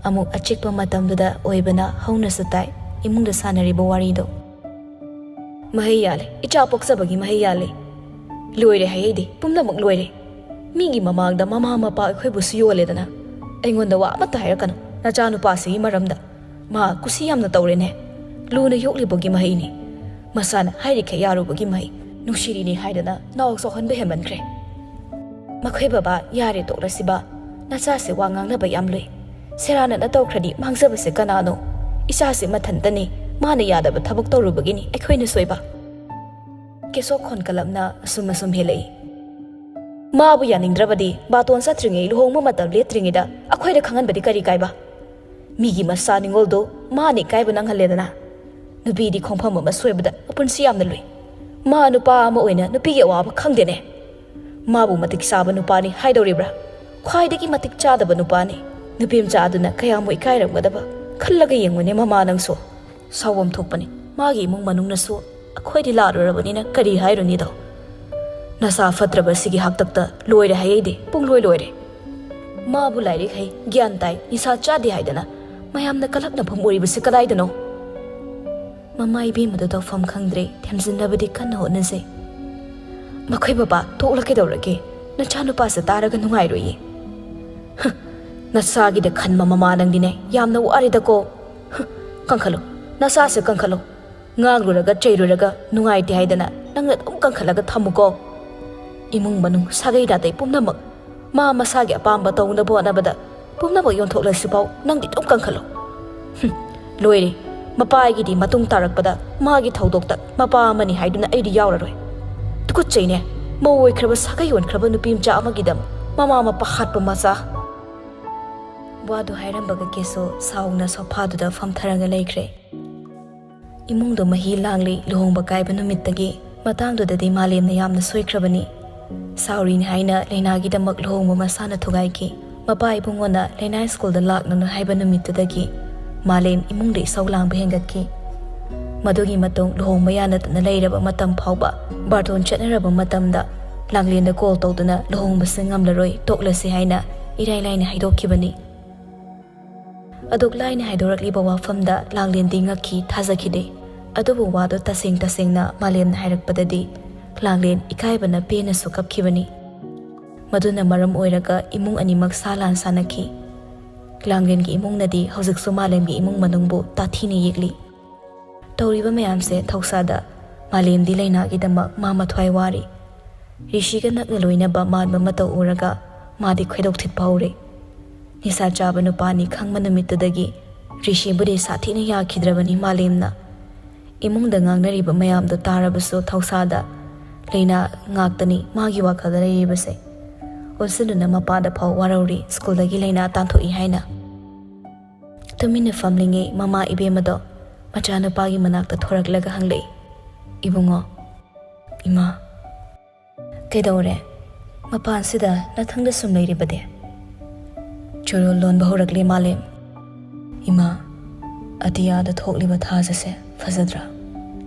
ꯑꯃꯨꯛ ꯑꯆꯤꯛꯄ ꯃꯇꯝꯗꯨꯗ ꯑꯣꯏꯕꯅ ꯍꯧꯅꯁꯨ ꯇꯥꯏ ꯏꯃꯨꯡꯗ ꯁꯥꯟꯅꯔꯤꯕ ꯋꯥꯔꯤꯗꯣ꯫ "ꯃꯍꯩ ꯌꯥꯜꯂꯦ, ꯏꯆꯥ ꯄꯣꯛꯆꯕꯒꯤ ꯃꯍꯩ ꯌꯥꯜꯂꯦ꯫ ꯂꯣꯏꯔꯦ ꯍꯥꯏꯍꯩꯗꯦ, ꯄꯨꯝꯅꯃꯛ ꯂꯣꯏꯔꯦ꯫ ꯃꯤꯒꯤ ꯃꯃꯥꯡꯗ ꯃꯃꯥ ꯃꯄꯥ ꯑꯩꯈꯣꯏꯕꯨꯁꯨ ꯌꯣꯜꯂꯦꯗꯅ꯫ ꯑꯩꯉꯣꯟꯗ ꯋꯥ ꯑꯃꯠꯇ ꯍꯥꯏꯔꯛꯀꯅꯨ, ꯅꯆꯥꯅꯨꯄꯥꯁꯤꯒꯤ ꯃꯔꯝꯗ꯫ ꯃꯥ ꯀꯨꯁꯤ ꯌꯥꯝꯅ ꯇꯧꯔꯦꯅꯦ꯫ ꯂꯨꯅ ꯌꯣꯛꯂꯤꯕꯒꯤ ꯃꯍꯩꯅꯤ꯫ ꯃꯁꯥꯅ ꯍꯥꯏꯔꯤꯈꯩ ꯌꯥꯔꯨꯕꯒꯤ ꯃꯍꯩ꯫ ꯅꯨꯡꯁꯤꯔꯤꯅꯤ ꯍꯥꯏꯗꯅ ꯅꯥꯎ ꯆꯥꯎꯍꯟꯕ ꯍꯦꯟꯃꯟꯈ꯭ꯔꯦ꯫ ꯃꯈꯣꯏ ꯕꯕꯥ, ꯌꯥꯔꯦ ꯇꯣꯛꯂꯁꯤꯕ꯫ ꯅꯆꯥꯁꯦ ꯋꯥ ꯉꯥꯡꯅꯕ ꯌꯥꯝ ꯂꯨꯏ꯫ ꯁꯦꯔꯥꯟꯅꯅ ꯇꯧꯈ꯭ꯔꯗꯤ ꯃꯥꯡꯖꯕꯁꯦ ꯀꯅꯥꯅꯣ? ꯏꯆꯥꯁꯦ ꯃꯊꯟꯇꯅꯤ꯫ ꯃꯥꯅ ꯌꯥꯗꯕ ꯊꯕꯛ ꯇꯧꯔꯨꯕꯒꯤꯅꯤ ꯑꯩꯈꯣꯏꯅ ꯁꯣꯏꯕ꯫" ꯀꯦꯁꯣꯛ ꯈꯣꯟꯀꯂꯞꯅ ꯑꯁꯨꯝ ꯑꯁꯨꯝ ꯍꯦꯜꯂꯛꯏ꯫ "ꯃꯥꯕꯨ ꯌꯥꯅꯤꯡꯗ꯭ꯔꯕꯗꯤ ꯕꯥꯇꯣꯟ ꯆꯠꯇ꯭ꯔꯤꯉꯩ, ꯂꯨꯍꯣꯡꯕ ꯃꯇꯝ ꯂꯦꯞꯇ꯭ꯔꯤꯉꯩꯗ ꯑꯩꯈꯣꯏꯗ ꯈꯪꯍꯟꯕꯗꯤ ꯀꯔꯤ ꯀꯥꯏꯕ? ꯃꯤꯒꯤ ꯃꯆꯥ ꯅꯤꯉꯣꯜꯗꯣ ꯃꯥꯅ ꯏꯀꯥꯏꯕ ꯅꯪꯍꯜꯂꯦꯗꯅ꯫ ꯅꯨꯄꯤꯗꯤ ꯈꯣꯡꯐꯝ ꯑꯃ ꯁꯣꯏꯕꯗ ꯃꯄꯨꯟꯁꯤ ꯌꯥꯝꯅ ꯂꯨꯏ꯫ ꯃꯥ ꯅꯨꯄꯥ ꯑꯃ ꯑꯣꯏꯅ ꯅꯨꯄꯤꯒꯤ ꯑꯋꯥꯕ ꯈꯪꯗꯦꯅꯦ꯫ ꯃꯥꯕꯨ ꯃꯇꯤꯛ ꯆꯥꯕ ꯅꯨꯄꯥꯅꯤ ꯍꯥꯏꯗꯧꯔꯤꯕ꯭ꯔꯥ? ꯈ꯭ꯋꯥꯏꯗꯒꯤ ꯃꯇꯤꯛ ꯆꯥꯗꯕ ꯅꯨꯄꯥꯅꯤ꯫ ꯅꯨꯄꯤ ꯃꯆꯥ ꯑꯗꯨꯅ ꯀꯌꯥꯃꯨꯛ ꯏꯀꯥꯏꯔꯝꯒꯗꯕ ꯈꯜꯂꯒ ꯌꯦꯡꯉꯨꯅꯦ ꯃꯃꯥ ꯅꯪꯁꯨ꯫" ꯁꯥꯎꯐꯝ ꯊꯣꯛꯄꯅꯤ꯫ ꯃꯥꯒꯤ ꯏꯃꯨꯡ ꯃꯅꯨꯡꯅꯁꯨ ꯑꯩꯈꯣꯏꯗꯤ ꯂꯥꯛꯂꯨꯔꯕꯅꯤꯅ ꯀꯔꯤ ꯍꯥꯏꯔꯨꯅꯤꯗꯣ? ꯅꯁꯥ ꯐꯠꯇ꯭ꯔꯕꯁꯤꯒꯤ ꯍꯥꯛꯇꯛꯇ ꯂꯣꯏꯔꯦ ꯍꯥꯏꯌꯦꯗꯤ ꯄꯨꯡꯂꯣꯏ ꯂꯣꯏꯔꯦ꯫ ꯃꯥꯕꯨ ꯂꯥꯏꯔꯤꯛ ꯍꯩ, ꯒ꯭ꯌꯥꯟ ꯇꯥꯏ, ꯅꯤꯁꯥ ꯆꯥꯗꯦ ꯍꯥꯏꯗꯅ ꯃꯌꯥꯝꯅ ꯀꯂꯛꯅꯐꯝ ꯑꯣꯏꯔꯤꯕꯁꯤ ꯀꯗꯥꯏꯗꯅꯣ? ꯃꯃꯥ ꯏꯕꯦꯝꯃꯗꯨ ꯇꯧꯐꯝ ꯈꯪꯗ꯭ꯔꯦ, ꯊꯦꯝꯖꯤꯟꯅꯕꯗꯤ ꯀꯟꯅ ꯍꯣꯠꯅꯖꯩ꯫ "ꯃꯈꯣꯏ ꯕꯕꯥ, ꯇꯣꯛꯂ ꯀꯩꯗꯧꯔꯒꯦ? ꯅꯆꯥꯅꯨꯄꯥꯁꯦ ꯇꯥꯔꯒ ꯅꯨꯡꯉꯥꯏꯔꯣꯏꯌꯦ꯫" "ꯍ, ꯅꯆꯥꯒꯤꯗ ꯈꯟꯕ ꯃꯃꯥ ꯅꯪꯗꯤꯅꯦ, ꯌꯥꯝꯅ ꯋꯥꯔꯦꯗꯀꯣ꯫ ꯍ, ꯀꯟꯈꯠꯂꯨ, ꯅꯆꯥꯁꯦ ꯀꯟꯈꯠꯂꯨ꯫ ꯉꯥꯡꯂꯨꯔꯒ ꯆꯩꯔꯨꯔꯒ ꯅꯨꯡꯉꯥꯏꯇꯦ ꯍꯥꯏꯗꯅ ꯅꯪꯅ ꯑꯗꯨꯝ ꯀꯟꯈꯠꯂꯒ ꯊꯝꯃꯨꯀꯣ꯫ ꯏꯃꯨꯡ ꯃꯅꯨꯡ, ꯁꯥꯒꯩ ꯅꯥꯇꯩ ꯄꯨꯝꯅꯃꯛ ꯃꯥ ꯃꯁꯥꯒꯤ ꯑꯄꯥꯝꯕ ꯇꯧꯅꯕ ꯍꯣꯠꯅꯕꯗ ꯄꯨꯝꯅꯃꯛ ꯌꯣꯟꯊꯣꯛꯂꯁꯤꯐꯥꯎ ꯅꯪꯗꯤ ꯑꯗꯨꯝ ꯀꯟꯈꯠꯂꯨ꯫" ꯍꯨꯝ, ꯂꯣꯏꯔꯦ꯫ ꯃꯄꯥꯒꯤꯗꯤ ꯃꯇꯨꯡ ꯇꯥꯔꯛꯄꯗ ꯃꯥꯒꯤ ꯊꯧꯗꯣꯛꯇ ꯃꯄꯥ ꯑꯃꯅꯤ ꯍꯥꯏꯗꯨꯅ ꯑꯩꯗꯤ ꯌꯥꯎꯔꯔꯣꯏ꯫ ꯇꯨꯀꯠꯆꯩꯅꯦ꯫ ꯃꯧ ꯑꯣꯏꯈ꯭ꯔꯕ, ꯁꯥꯒꯩ ꯑꯣꯟꯈ꯭ꯔꯕ ꯅꯨꯄꯤ ꯃꯆꯥ ꯑꯃꯒꯤꯗꯃꯛ ꯃꯃꯥ ꯃꯄꯥ ꯍꯥꯠꯄ ꯃꯆꯥ꯫ ꯋꯥꯗꯨ ꯍꯥꯏꯔꯝꯕꯒ ꯀꯦꯁꯣ ꯁꯥꯎꯅ ꯁꯣꯐꯥꯗꯨꯗ ꯐꯝꯊꯔꯒ ꯂꯩꯈ꯭ꯔꯦ꯫ ꯏꯃꯨꯡꯗꯣ ꯃꯍꯤ ꯂꯥꯡꯂꯤ꯫ ꯂꯨꯍꯣꯡꯕ ꯀꯥꯏꯕ ꯅꯨꯃꯤꯠꯇꯒꯤ ꯃꯇꯥꯡꯗꯨꯗꯗꯤ ꯃꯥꯂꯦꯝꯅ ꯌꯥꯝꯅ ꯁꯣꯏꯈ꯭ꯔꯕꯅꯤ꯫ ꯁꯥꯎꯔꯤꯅꯤ ꯍꯥꯏꯅ ꯂꯩꯅꯥꯒꯤꯗꯃꯛ ꯂꯨꯍꯣꯡꯕ ꯃꯁꯥꯅ ꯊꯨꯒꯥꯏꯈꯤ꯫ ꯃꯄꯥ ꯏꯕꯨꯡꯉꯣꯅ ꯂꯩꯅꯥ ꯁ꯭ꯀꯨꯜꯗ ꯂꯥꯛꯅꯅꯨ ꯍꯥꯏꯕ ꯅꯨꯃꯤꯠꯇꯨꯗꯒꯤ ꯃꯥꯂꯦꯝ ꯏꯃꯨꯡꯗ ꯏꯁꯧ ꯂꯥꯡꯕ ꯍꯦꯟꯒꯠꯈꯤ꯫ ꯃꯗꯨꯒꯤ ꯃꯇꯨꯡ ꯂꯨꯍꯣꯡꯕ ꯌꯥꯅꯗꯅ ꯂꯩꯔꯕ ꯃꯇꯝ ꯐꯥꯎꯕ ꯕꯥꯔꯇꯣꯟ ꯆꯠꯅꯔꯕ ꯃꯇꯝꯗ ꯂꯥꯡꯂꯦꯟꯗ ꯀꯣꯜ ꯇꯧꯗꯨꯅ ꯂꯨꯍꯣꯡꯕꯁꯤ ꯉꯝꯂꯔꯣꯏ, ꯇꯣꯛꯂꯁꯤ ꯍꯥꯏꯅ ꯏꯔꯥꯏ ꯂꯥꯏꯅ ꯍꯥꯏꯗꯣꯛꯈꯤꯕꯅꯤ꯫ ꯑꯗꯨꯛ ꯂꯥꯏꯅ ꯍꯥꯏꯗꯣꯔꯛꯂꯤꯕ ꯋꯥꯐꯝꯗ ꯂꯥꯡꯂꯦꯟꯗꯤ ꯉꯛꯈꯤ, ꯊꯥꯖꯈꯤꯗꯦ꯫ ꯑꯗꯨꯕꯨ ꯋꯥꯗꯣ ꯇꯁꯦꯡ ꯇꯁꯦꯡꯅ ꯃꯥꯂꯦꯝꯅ ꯍꯥꯏꯔꯛꯄꯗꯗꯤ ꯂꯥꯡꯂꯦꯟ ꯏꯀꯥꯏꯕꯅ ꯄꯦꯟꯅꯁꯨ ꯀꯞꯈꯤꯕꯅꯤ꯫ ꯃꯗꯨꯅ ꯃꯔꯝ ꯑꯣꯏꯔꯒ ꯏꯃꯨꯡ ꯑꯅꯤꯃꯛ ꯁꯥ ꯂꯥꯟ ꯁꯥꯟꯅꯈꯤ꯫ ꯂꯥꯡꯂꯦꯟꯒꯤ ꯏꯃꯨꯡꯅꯗꯤ ꯍꯧꯖꯤꯛꯁꯨ ꯃꯥꯂꯦꯝꯒꯤ ꯏꯃꯨꯡ ꯃꯅꯨꯡꯕꯨ ꯇꯥꯊꯤꯅ ꯌꯦꯛꯂꯤ꯫ ꯇꯧꯔꯤꯕ ꯃꯌꯥꯝꯁꯦ ꯊꯧꯁꯥꯗ ꯃꯥꯂꯦꯝꯗꯤ ꯂꯩꯅꯥꯒꯤꯗꯃꯛ ꯃꯥ ꯃꯊ꯭ꯋꯥꯏ ꯋꯥꯔꯤ꯫ ꯔꯤꯁꯤꯒ ꯅꯛꯅ ꯂꯣꯏꯅꯕ ꯃꯥꯟꯕ ꯃꯇꯧ ꯎꯔꯒ ꯃꯥꯗꯤ ꯈꯣꯏꯗꯧ ꯊꯤꯠꯄ ꯍꯧꯔꯦ꯫ ꯅꯤꯁꯥ ꯆꯥꯕ ꯅꯨꯄꯥꯅꯤ ꯈꯪꯕ ꯅꯨꯃꯤꯠꯇꯨꯗꯒꯤ ꯔꯤꯁꯤꯕꯨꯗꯤ ꯁꯥꯊꯤꯅ ꯌꯥꯈꯤꯗ꯭ꯔꯕꯅꯤ ꯃꯥꯂꯦꯝꯅ꯫ ꯏꯃꯨꯡꯗ ꯉꯥꯡꯅꯔꯤꯕ ꯃꯌꯥꯝꯗꯨ ꯇꯥꯔꯕꯁꯨ ꯊꯧꯁꯥꯗ ꯂꯩꯅꯥ ꯉꯥꯛꯇꯅꯤ ꯃꯥꯒꯤ ꯋꯥꯈꯜꯗ ꯂꯩꯔꯤꯕꯁꯦ꯫ ꯑꯣꯟꯁꯤꯟꯗꯨꯅ ꯃꯄꯥꯗ ꯐꯥꯎ ꯋꯥꯔꯧꯔꯤ ꯁ꯭ꯀꯨꯜꯗꯒꯤ ꯂꯩꯅꯥ ꯇꯥꯟꯊꯣꯛꯏ ꯍꯥꯏꯅ꯫ ꯇꯨꯃꯤꯟꯅ ꯐꯝꯂꯤꯉꯩ ꯃꯃꯥ ꯏꯕꯦꯝꯃꯗꯣ ꯃꯆꯥꯅꯨꯄꯥꯒꯤ ꯃꯅꯥꯛꯇ ꯊꯣꯔꯛꯂꯒ ꯍꯪꯂꯛꯏ, "ꯏꯕꯨꯡꯉꯣ, ꯏꯃꯥ, ꯀꯩꯗꯧꯔꯦ? ꯃꯄꯥꯟꯁꯤꯗ ꯅꯊꯪꯗ ꯁꯨꯝ ꯂꯩꯔꯤꯕꯗꯤ?" ꯆꯣꯔꯣꯜ ꯂꯣꯟꯕ ꯍꯧꯔꯛꯂꯦ ꯃꯥꯂꯦꯝ꯫ "ꯏꯃꯥ, ꯑꯇꯤꯌꯥꯗ ꯊꯣꯛꯂꯤꯕ ꯊꯥꯖꯁꯦ ꯐꯖꯗ꯭ꯔꯥ?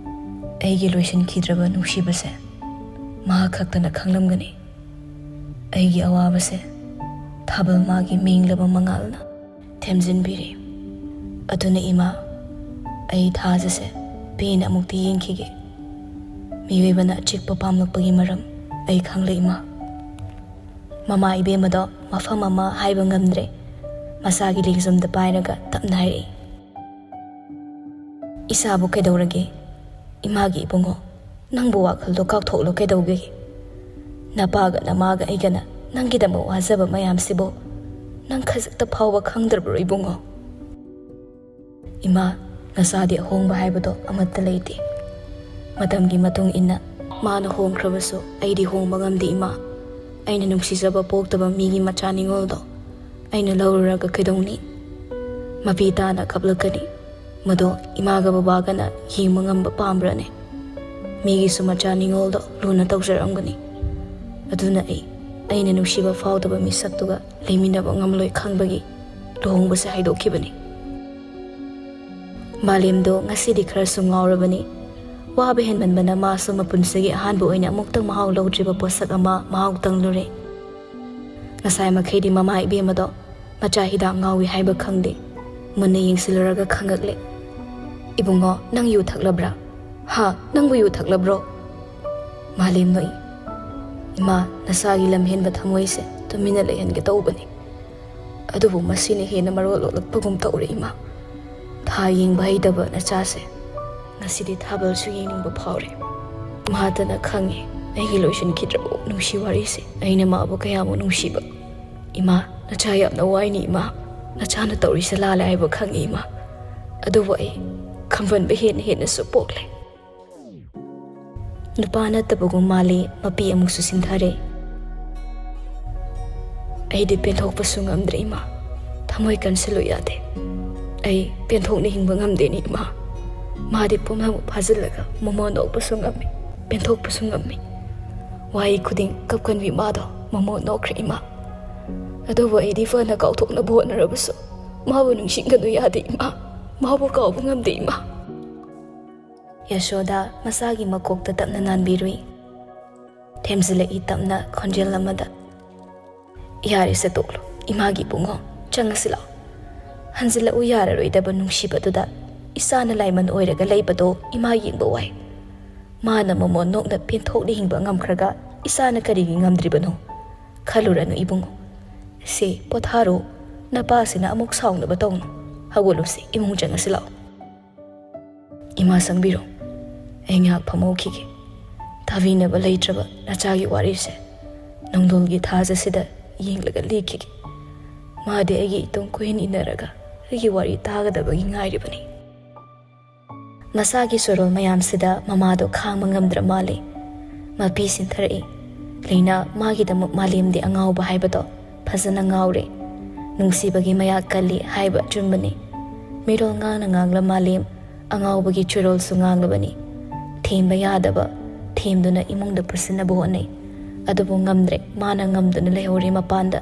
ꯑꯩꯒꯤ ꯂꯣꯏꯁꯤꯟꯈꯤꯗ꯭ꯔꯕ ꯅꯨꯡꯁꯤꯕꯁꯦ ꯃꯍꯥꯛ ꯈꯛꯇꯅ ꯈꯪꯂꯝꯒꯅꯤ꯫ ꯑꯩꯒꯤ ꯑꯋꯥꯕꯁꯦ ꯊꯥꯕꯜ ꯃꯥꯒꯤ ꯃꯦꯡꯂꯕ ꯃꯉꯥꯜꯅ ꯊꯦꯝꯖꯤꯟꯕꯤꯔꯤ꯫" ꯑꯗꯨꯅ ꯏꯃꯥ, ꯑꯩ ꯊꯥꯖꯁꯦ ꯄꯦꯟꯅ ꯑꯃꯨꯛꯇꯤ ꯌꯦꯡꯈꯤꯒꯦ꯫ ꯃꯤꯑꯣꯏꯕꯅ ꯑꯆꯤꯛꯄ ꯄꯥꯝꯂꯛꯄꯒꯤ ꯃꯔꯝ ꯑꯩ ꯈꯪꯂꯦ ꯏꯃꯥ꯫ ꯃꯃꯥ ꯏꯕꯦꯝꯃꯗꯣ ꯃꯐꯝ ꯑꯃ ꯍꯥꯏꯕ ꯉꯝꯗ꯭ꯔꯦ꯫ ꯃꯁꯥꯒꯤ ꯂꯦꯡꯖꯨꯝꯗ ꯄꯥꯏꯔꯒ ꯇꯞꯅ ꯍꯥꯏꯔꯛꯏ, "ꯏꯁꯥꯕꯨ ꯀꯩꯗꯧꯔꯒꯦ? ꯏꯃꯥꯒꯤ ꯏꯕꯨꯡꯉꯣ, ꯅꯪꯕꯨ ꯋꯥꯈꯜꯗꯣ ꯀꯥꯎꯊꯣꯛꯂꯣ ꯀꯩꯗꯧꯒꯦ? ꯅꯄꯥꯒ ꯅꯃꯥꯒ ꯑꯩꯒꯅ ꯅꯪꯒꯤꯗꯃꯛ ꯋꯥꯖꯕ ꯃꯌꯥꯝꯁꯤꯕꯨ ꯅꯪ ꯈꯖꯤꯛꯇ ꯐꯥꯎꯕ ꯈꯪꯗ꯭ꯔꯕ꯭ꯔꯣ ꯏꯕꯨꯡꯉꯣ?" "ꯏꯃꯥ, ꯅꯆꯥꯗꯤ ꯑꯍꯣꯡꯕ ꯍꯥꯏꯕꯗꯣ ꯑꯃꯠꯇ ꯂꯩꯇꯦ꯫ ꯃꯇꯝꯒꯤ ꯃꯇꯨꯡ ꯏꯟꯅ ꯃꯥꯅ ꯍꯣꯡꯈ꯭ꯔꯕꯁꯨ ꯑꯩꯗꯤ ꯍꯣꯡꯕ ꯉꯝꯗꯦ ꯏꯃꯥ꯫ ꯑꯩꯅ ꯅꯨꯡꯁꯤꯖꯕ ꯄꯣꯛꯇꯕ ꯃꯤꯒꯤ ꯃꯆꯥ ꯅꯤꯉꯣꯜꯗꯣ ꯑꯩꯅ ꯂꯧꯔꯨꯔꯒ ꯀꯩꯗꯧꯅꯤ? ꯃꯄꯤ ꯇꯥꯅ ꯀꯞꯂꯛꯀꯅꯤ꯫ ꯃꯗꯣ ꯏꯃꯥꯒ ꯕꯕꯥꯒꯅ ꯌꯦꯡꯕ ꯉꯝꯕ ꯄꯥꯝꯕ꯭ꯔꯅꯦ? ꯃꯤꯒꯤꯁꯨ ꯃꯆꯥ ꯅꯤꯉꯣꯜꯗꯣ ꯂꯨꯅ ꯇꯧꯖꯔꯝꯒꯅꯤ꯫ ꯑꯗꯨꯅ ꯑꯩ, ꯑꯩꯅ ꯅꯨꯡꯁꯤꯕ ꯐꯥꯎꯗꯕ ꯃꯤꯁꯛꯇꯨꯒ ꯂꯩꯃꯤꯟꯅꯕ ꯉꯝꯂꯣꯏ ꯈꯪꯕꯒꯤ ꯂꯨꯍꯣꯡꯕꯁꯦ ꯍꯥꯏꯗꯣꯛꯈꯤꯕꯅꯤ꯫ ꯃꯥꯂꯦꯝꯗꯣ ꯉꯁꯤꯗꯤ ꯈꯔꯁꯨ ꯉꯥꯎꯔꯕꯅꯤ꯫ ꯋꯥꯕ ꯍꯦꯟꯃꯟꯕꯅ ꯃꯥꯁꯨ ꯃꯄꯨꯟꯁꯤꯒꯤ ꯑꯍꯥꯟꯕ ꯑꯣꯏꯅ ꯑꯃꯨꯛꯇꯪ ꯃꯍꯥꯎ ꯂꯧꯗ꯭ꯔꯤꯕ ꯄꯣꯠꯁꯛ ꯑꯃ ꯃꯍꯥꯎ ꯇꯪꯂꯨꯔꯦ꯫ ꯉꯁꯥꯏ ꯃꯈꯩꯗꯤ ꯃꯃꯥ ꯏꯕꯦꯝꯃꯗꯣ ꯃꯆꯥ ꯍꯤꯗꯥꯛ ꯉꯥꯎꯏ ꯍꯥꯏꯕ ꯈꯪꯗꯦ꯫ ꯃꯨꯟꯅ ꯌꯦꯡꯁꯤꯜꯂꯨꯔꯒ ꯈꯪꯉꯛꯂꯦ꯫ "ꯏꯕꯨꯡꯉꯣ, ꯅꯪ ꯌꯨ ꯊꯛꯂꯕ꯭ꯔꯥ? ꯍꯥ? ꯅꯪꯕꯨ ꯌꯨ ꯊꯛꯂꯕ꯭ꯔꯣ?" ꯃꯥꯂꯦꯝ ꯅꯣꯛꯏ꯫ "ꯏꯃꯥ, ꯅꯁꯥꯒꯤ ꯂꯝꯍꯦꯟꯕ ꯊꯃꯣꯏꯁꯦ ꯇꯨꯃꯤꯟꯅ ꯂꯩꯍꯟꯒꯦ ꯇꯧꯕꯅꯤ꯫ ꯑꯗꯨꯕꯨ ꯃꯁꯤꯅ ꯍꯦꯟꯅ ꯃꯔꯣꯜ ꯂꯣꯛꯂꯛꯄꯒꯨꯝ ꯇꯧꯔꯦ ꯏꯃꯥ꯫ ꯊꯥ ꯌꯦꯡꯕ ꯍꯩꯇꯕ ꯅꯆꯥꯁꯦ ꯉꯁꯤꯗꯤ ꯊꯥꯕꯜꯁꯨ ꯌꯦꯡꯅꯤꯡꯕ ꯐꯥꯎꯔꯦ꯫ ꯃꯍꯥꯛꯇꯅ ꯈꯪꯉꯦ ꯑꯩꯒꯤ ꯂꯣꯏꯁꯤꯟꯈꯤꯗ꯭ꯔꯕ ꯅꯨꯡꯁꯤ ꯋꯥꯔꯤꯁꯦ, ꯑꯩꯅ ꯃꯥꯕꯨ ꯀꯌꯥꯃꯨꯛ ꯅꯨꯡꯁꯤꯕ꯫ ꯏꯃꯥ, ꯅꯆꯥ ꯌꯥꯝꯅ ꯋꯥꯏꯅꯤ ꯏꯃꯥ꯫ ꯅꯆꯥꯅ ꯇꯧꯔꯤꯁꯦ ꯂꯥꯜꯂꯦ ꯍꯥꯏꯕ ꯈꯪꯉꯤ ꯏꯃꯥ꯫ ꯑꯗꯨꯕꯨ ꯑꯩ ꯈꯝꯕꯟꯕ ꯍꯦꯟꯅ ꯍꯦꯟꯅꯁꯨ ꯄꯣꯛꯂꯦ꯫" ꯅꯨꯄꯥ ꯅꯠꯇꯕꯒꯨꯝ ꯃꯥꯜꯂꯤ, ꯃꯄꯤ ꯑꯃꯨꯛꯁꯨ ꯁꯤꯟꯊꯔꯦ꯫ "ꯑꯩꯗꯤ ꯄꯦꯟꯊꯣꯛꯄꯁꯨ ꯉꯝꯗ꯭ꯔꯦ ꯏꯃꯥ꯫ ꯊꯃꯣꯏ ꯀꯟꯁꯤꯜꯂꯨ ꯌꯥꯗꯦ꯫ ꯑꯩ ꯄꯦꯟꯊꯣꯛꯅ ꯍꯤꯡꯕ ꯉꯝꯗꯦꯅꯦ ꯏꯃꯥ꯫ ꯃꯥꯗꯤ ꯄꯨꯝꯅꯃꯛ ꯐꯥꯖꯤꯜꯂꯒ ꯃꯣꯃꯣ ꯅꯣꯛꯄꯁꯨ ꯉꯝꯃꯤ, ꯄꯦꯟꯊꯣꯛꯄꯁꯨ ꯉꯝꯃꯤ꯫ ꯋꯥꯍꯩ ꯈꯨꯗꯤꯡ ꯀꯞꯀꯟꯕꯤ ꯃꯥꯗꯣ ꯃꯣꯃꯣ ꯅꯣꯛꯈ꯭ꯔꯦ ꯏꯃꯥ꯫ ꯑꯗꯨꯕꯨ ꯑꯩꯗꯤ ꯐꯅ ꯀꯥꯎꯊꯣꯛꯅꯕ ꯍꯣꯠꯅꯔꯕꯁꯨ ꯃꯥꯕꯨ ꯅꯤꯡꯁꯤꯡꯒꯅꯨ ꯌꯥꯗꯦ ꯏꯃꯥ꯫ ꯃꯥꯕꯨ ꯀꯥꯎꯕ ꯉꯝꯗꯦ ꯏꯃꯥ꯫" ꯌꯥꯁꯣꯗꯥ ꯃꯆꯥꯒꯤ ꯃꯀꯣꯛꯇ ꯇꯞꯅ ꯅꯥꯟꯕꯤꯔꯨꯏ꯫ ꯊꯦꯝꯖꯤꯜꯂꯛꯏ ꯇꯞꯅ ꯈꯣꯟꯖꯦꯜ ꯑꯃꯗ, "ꯌꯥꯔꯦꯁꯦ ꯇꯣꯛꯂꯣ, ꯏꯃꯥꯒꯤ ꯏꯕꯨꯡꯉꯣ, ꯆꯪꯉꯁꯤ ꯂꯥꯛꯑꯣ꯫ ꯍꯟꯖꯤꯜꯂꯛꯎ ꯌꯥꯔꯔꯣꯏꯗꯕ ꯅꯨꯡꯁꯤꯕꯗꯨꯗ ꯏꯆꯥꯅ ꯂꯥꯏꯃꯟ ꯑꯣꯏꯔꯒ ꯂꯩꯕꯗꯣ ꯏꯃꯥ ꯌꯦꯡꯕ ꯋꯥꯏ꯫ ꯃꯥꯅ ꯃꯃꯣꯟ ꯅꯣꯛꯅ ꯄꯦꯟꯊꯣꯛꯅ ꯍꯤꯡꯕ ꯉꯝꯈ꯭ꯔꯒ ꯏꯆꯥꯅ ꯀꯔꯤꯒꯤ ꯉꯝꯗ꯭ꯔꯤꯕꯅꯣ? ꯈꯜꯂꯨꯔꯅꯨ ꯏꯕꯨꯡꯉꯣ꯫ ꯁꯦ, ꯄꯣꯊꯥꯔꯣ꯫ ꯅꯄꯥꯁꯤꯅ ꯑꯃꯨꯛ ꯁꯥꯎꯅꯕ ꯇꯧꯅꯨ꯫ ꯍꯧꯒꯠꯂꯨꯁꯦ, ꯏꯃꯨꯡ ꯆꯪꯉꯁꯤ ꯂꯥꯛꯑꯣ꯫ ꯏꯃꯥ ꯆꯪꯕꯤꯔꯣ꯫ ꯑꯩ ꯉꯥꯏꯍꯥꯛ ꯐꯝꯍꯧꯈꯤꯒꯦ꯫ ꯇꯥꯕꯤꯅꯕ ꯂꯩꯇ꯭ꯔꯕ ꯅꯆꯥꯒꯤ ꯋꯥꯔꯤꯁꯦ ꯅꯣꯡꯗꯣꯜꯒꯤ ꯊꯥꯖꯁꯤꯗ ꯌꯦꯡꯂꯒ ꯂꯤꯈꯤꯒꯦ꯫ ꯃꯥꯗꯤ ꯑꯩꯒꯤ ꯏꯇꯨꯡ ꯀꯣꯏꯏꯟ ꯏꯟꯅꯔꯒ ꯑꯩꯒꯤ ꯋꯥꯔꯤ ꯇꯥꯒꯗꯕꯒꯤ ꯉꯥꯏꯔꯤꯕꯅꯤ꯫ ꯃꯁꯥꯒꯤ ꯁꯣꯔꯣꯜ ꯃꯌꯥꯝꯁꯤꯗ ꯃꯃꯥꯗꯣ ꯈꯥꯡꯕ ꯉꯝꯗ꯭ꯔ ꯃꯥꯜꯂꯦ꯫ ꯃꯄꯤ ꯁꯤꯟꯊꯔꯛꯏ꯫ ꯂꯩꯅꯥ ꯃꯥꯒꯤꯗꯃꯛ ꯃꯥꯂꯦꯝꯗꯤ ꯑꯉꯥꯎꯕ ꯍꯥꯏꯕꯗꯣ ꯐꯖꯅ ꯉꯥꯎꯔꯦ꯫ ꯅꯨꯡꯁꯤꯕꯒꯤ ꯃꯌꯥ ꯀꯜꯂꯤ ꯍꯥꯏꯕ ꯑꯆꯨꯝꯕꯅꯤ꯫ ꯃꯤꯔꯣꯜ ꯉꯥꯡꯅ ꯉꯥꯡꯂ ꯃꯥꯂꯦꯝ ꯑꯉꯥꯎꯕꯒꯤ ꯆꯨꯔꯣꯜꯁꯨ ꯉꯥꯡꯂꯕꯅꯤ꯫ ꯊꯦꯝꯕ ꯌꯥꯗꯕ, ꯊꯦꯝꯗꯨꯅ ꯏꯃꯨꯡꯗ ꯄꯨꯁꯤꯟꯅꯕ ꯍꯣꯠꯅꯩ꯫ ꯑꯗꯨꯕꯨ ꯉꯝꯗ꯭ꯔꯦ, ꯃꯥꯅ ꯉꯝꯗꯨꯅ ꯂꯩꯍꯧꯔꯤ ꯃꯄꯥꯟꯗ꯫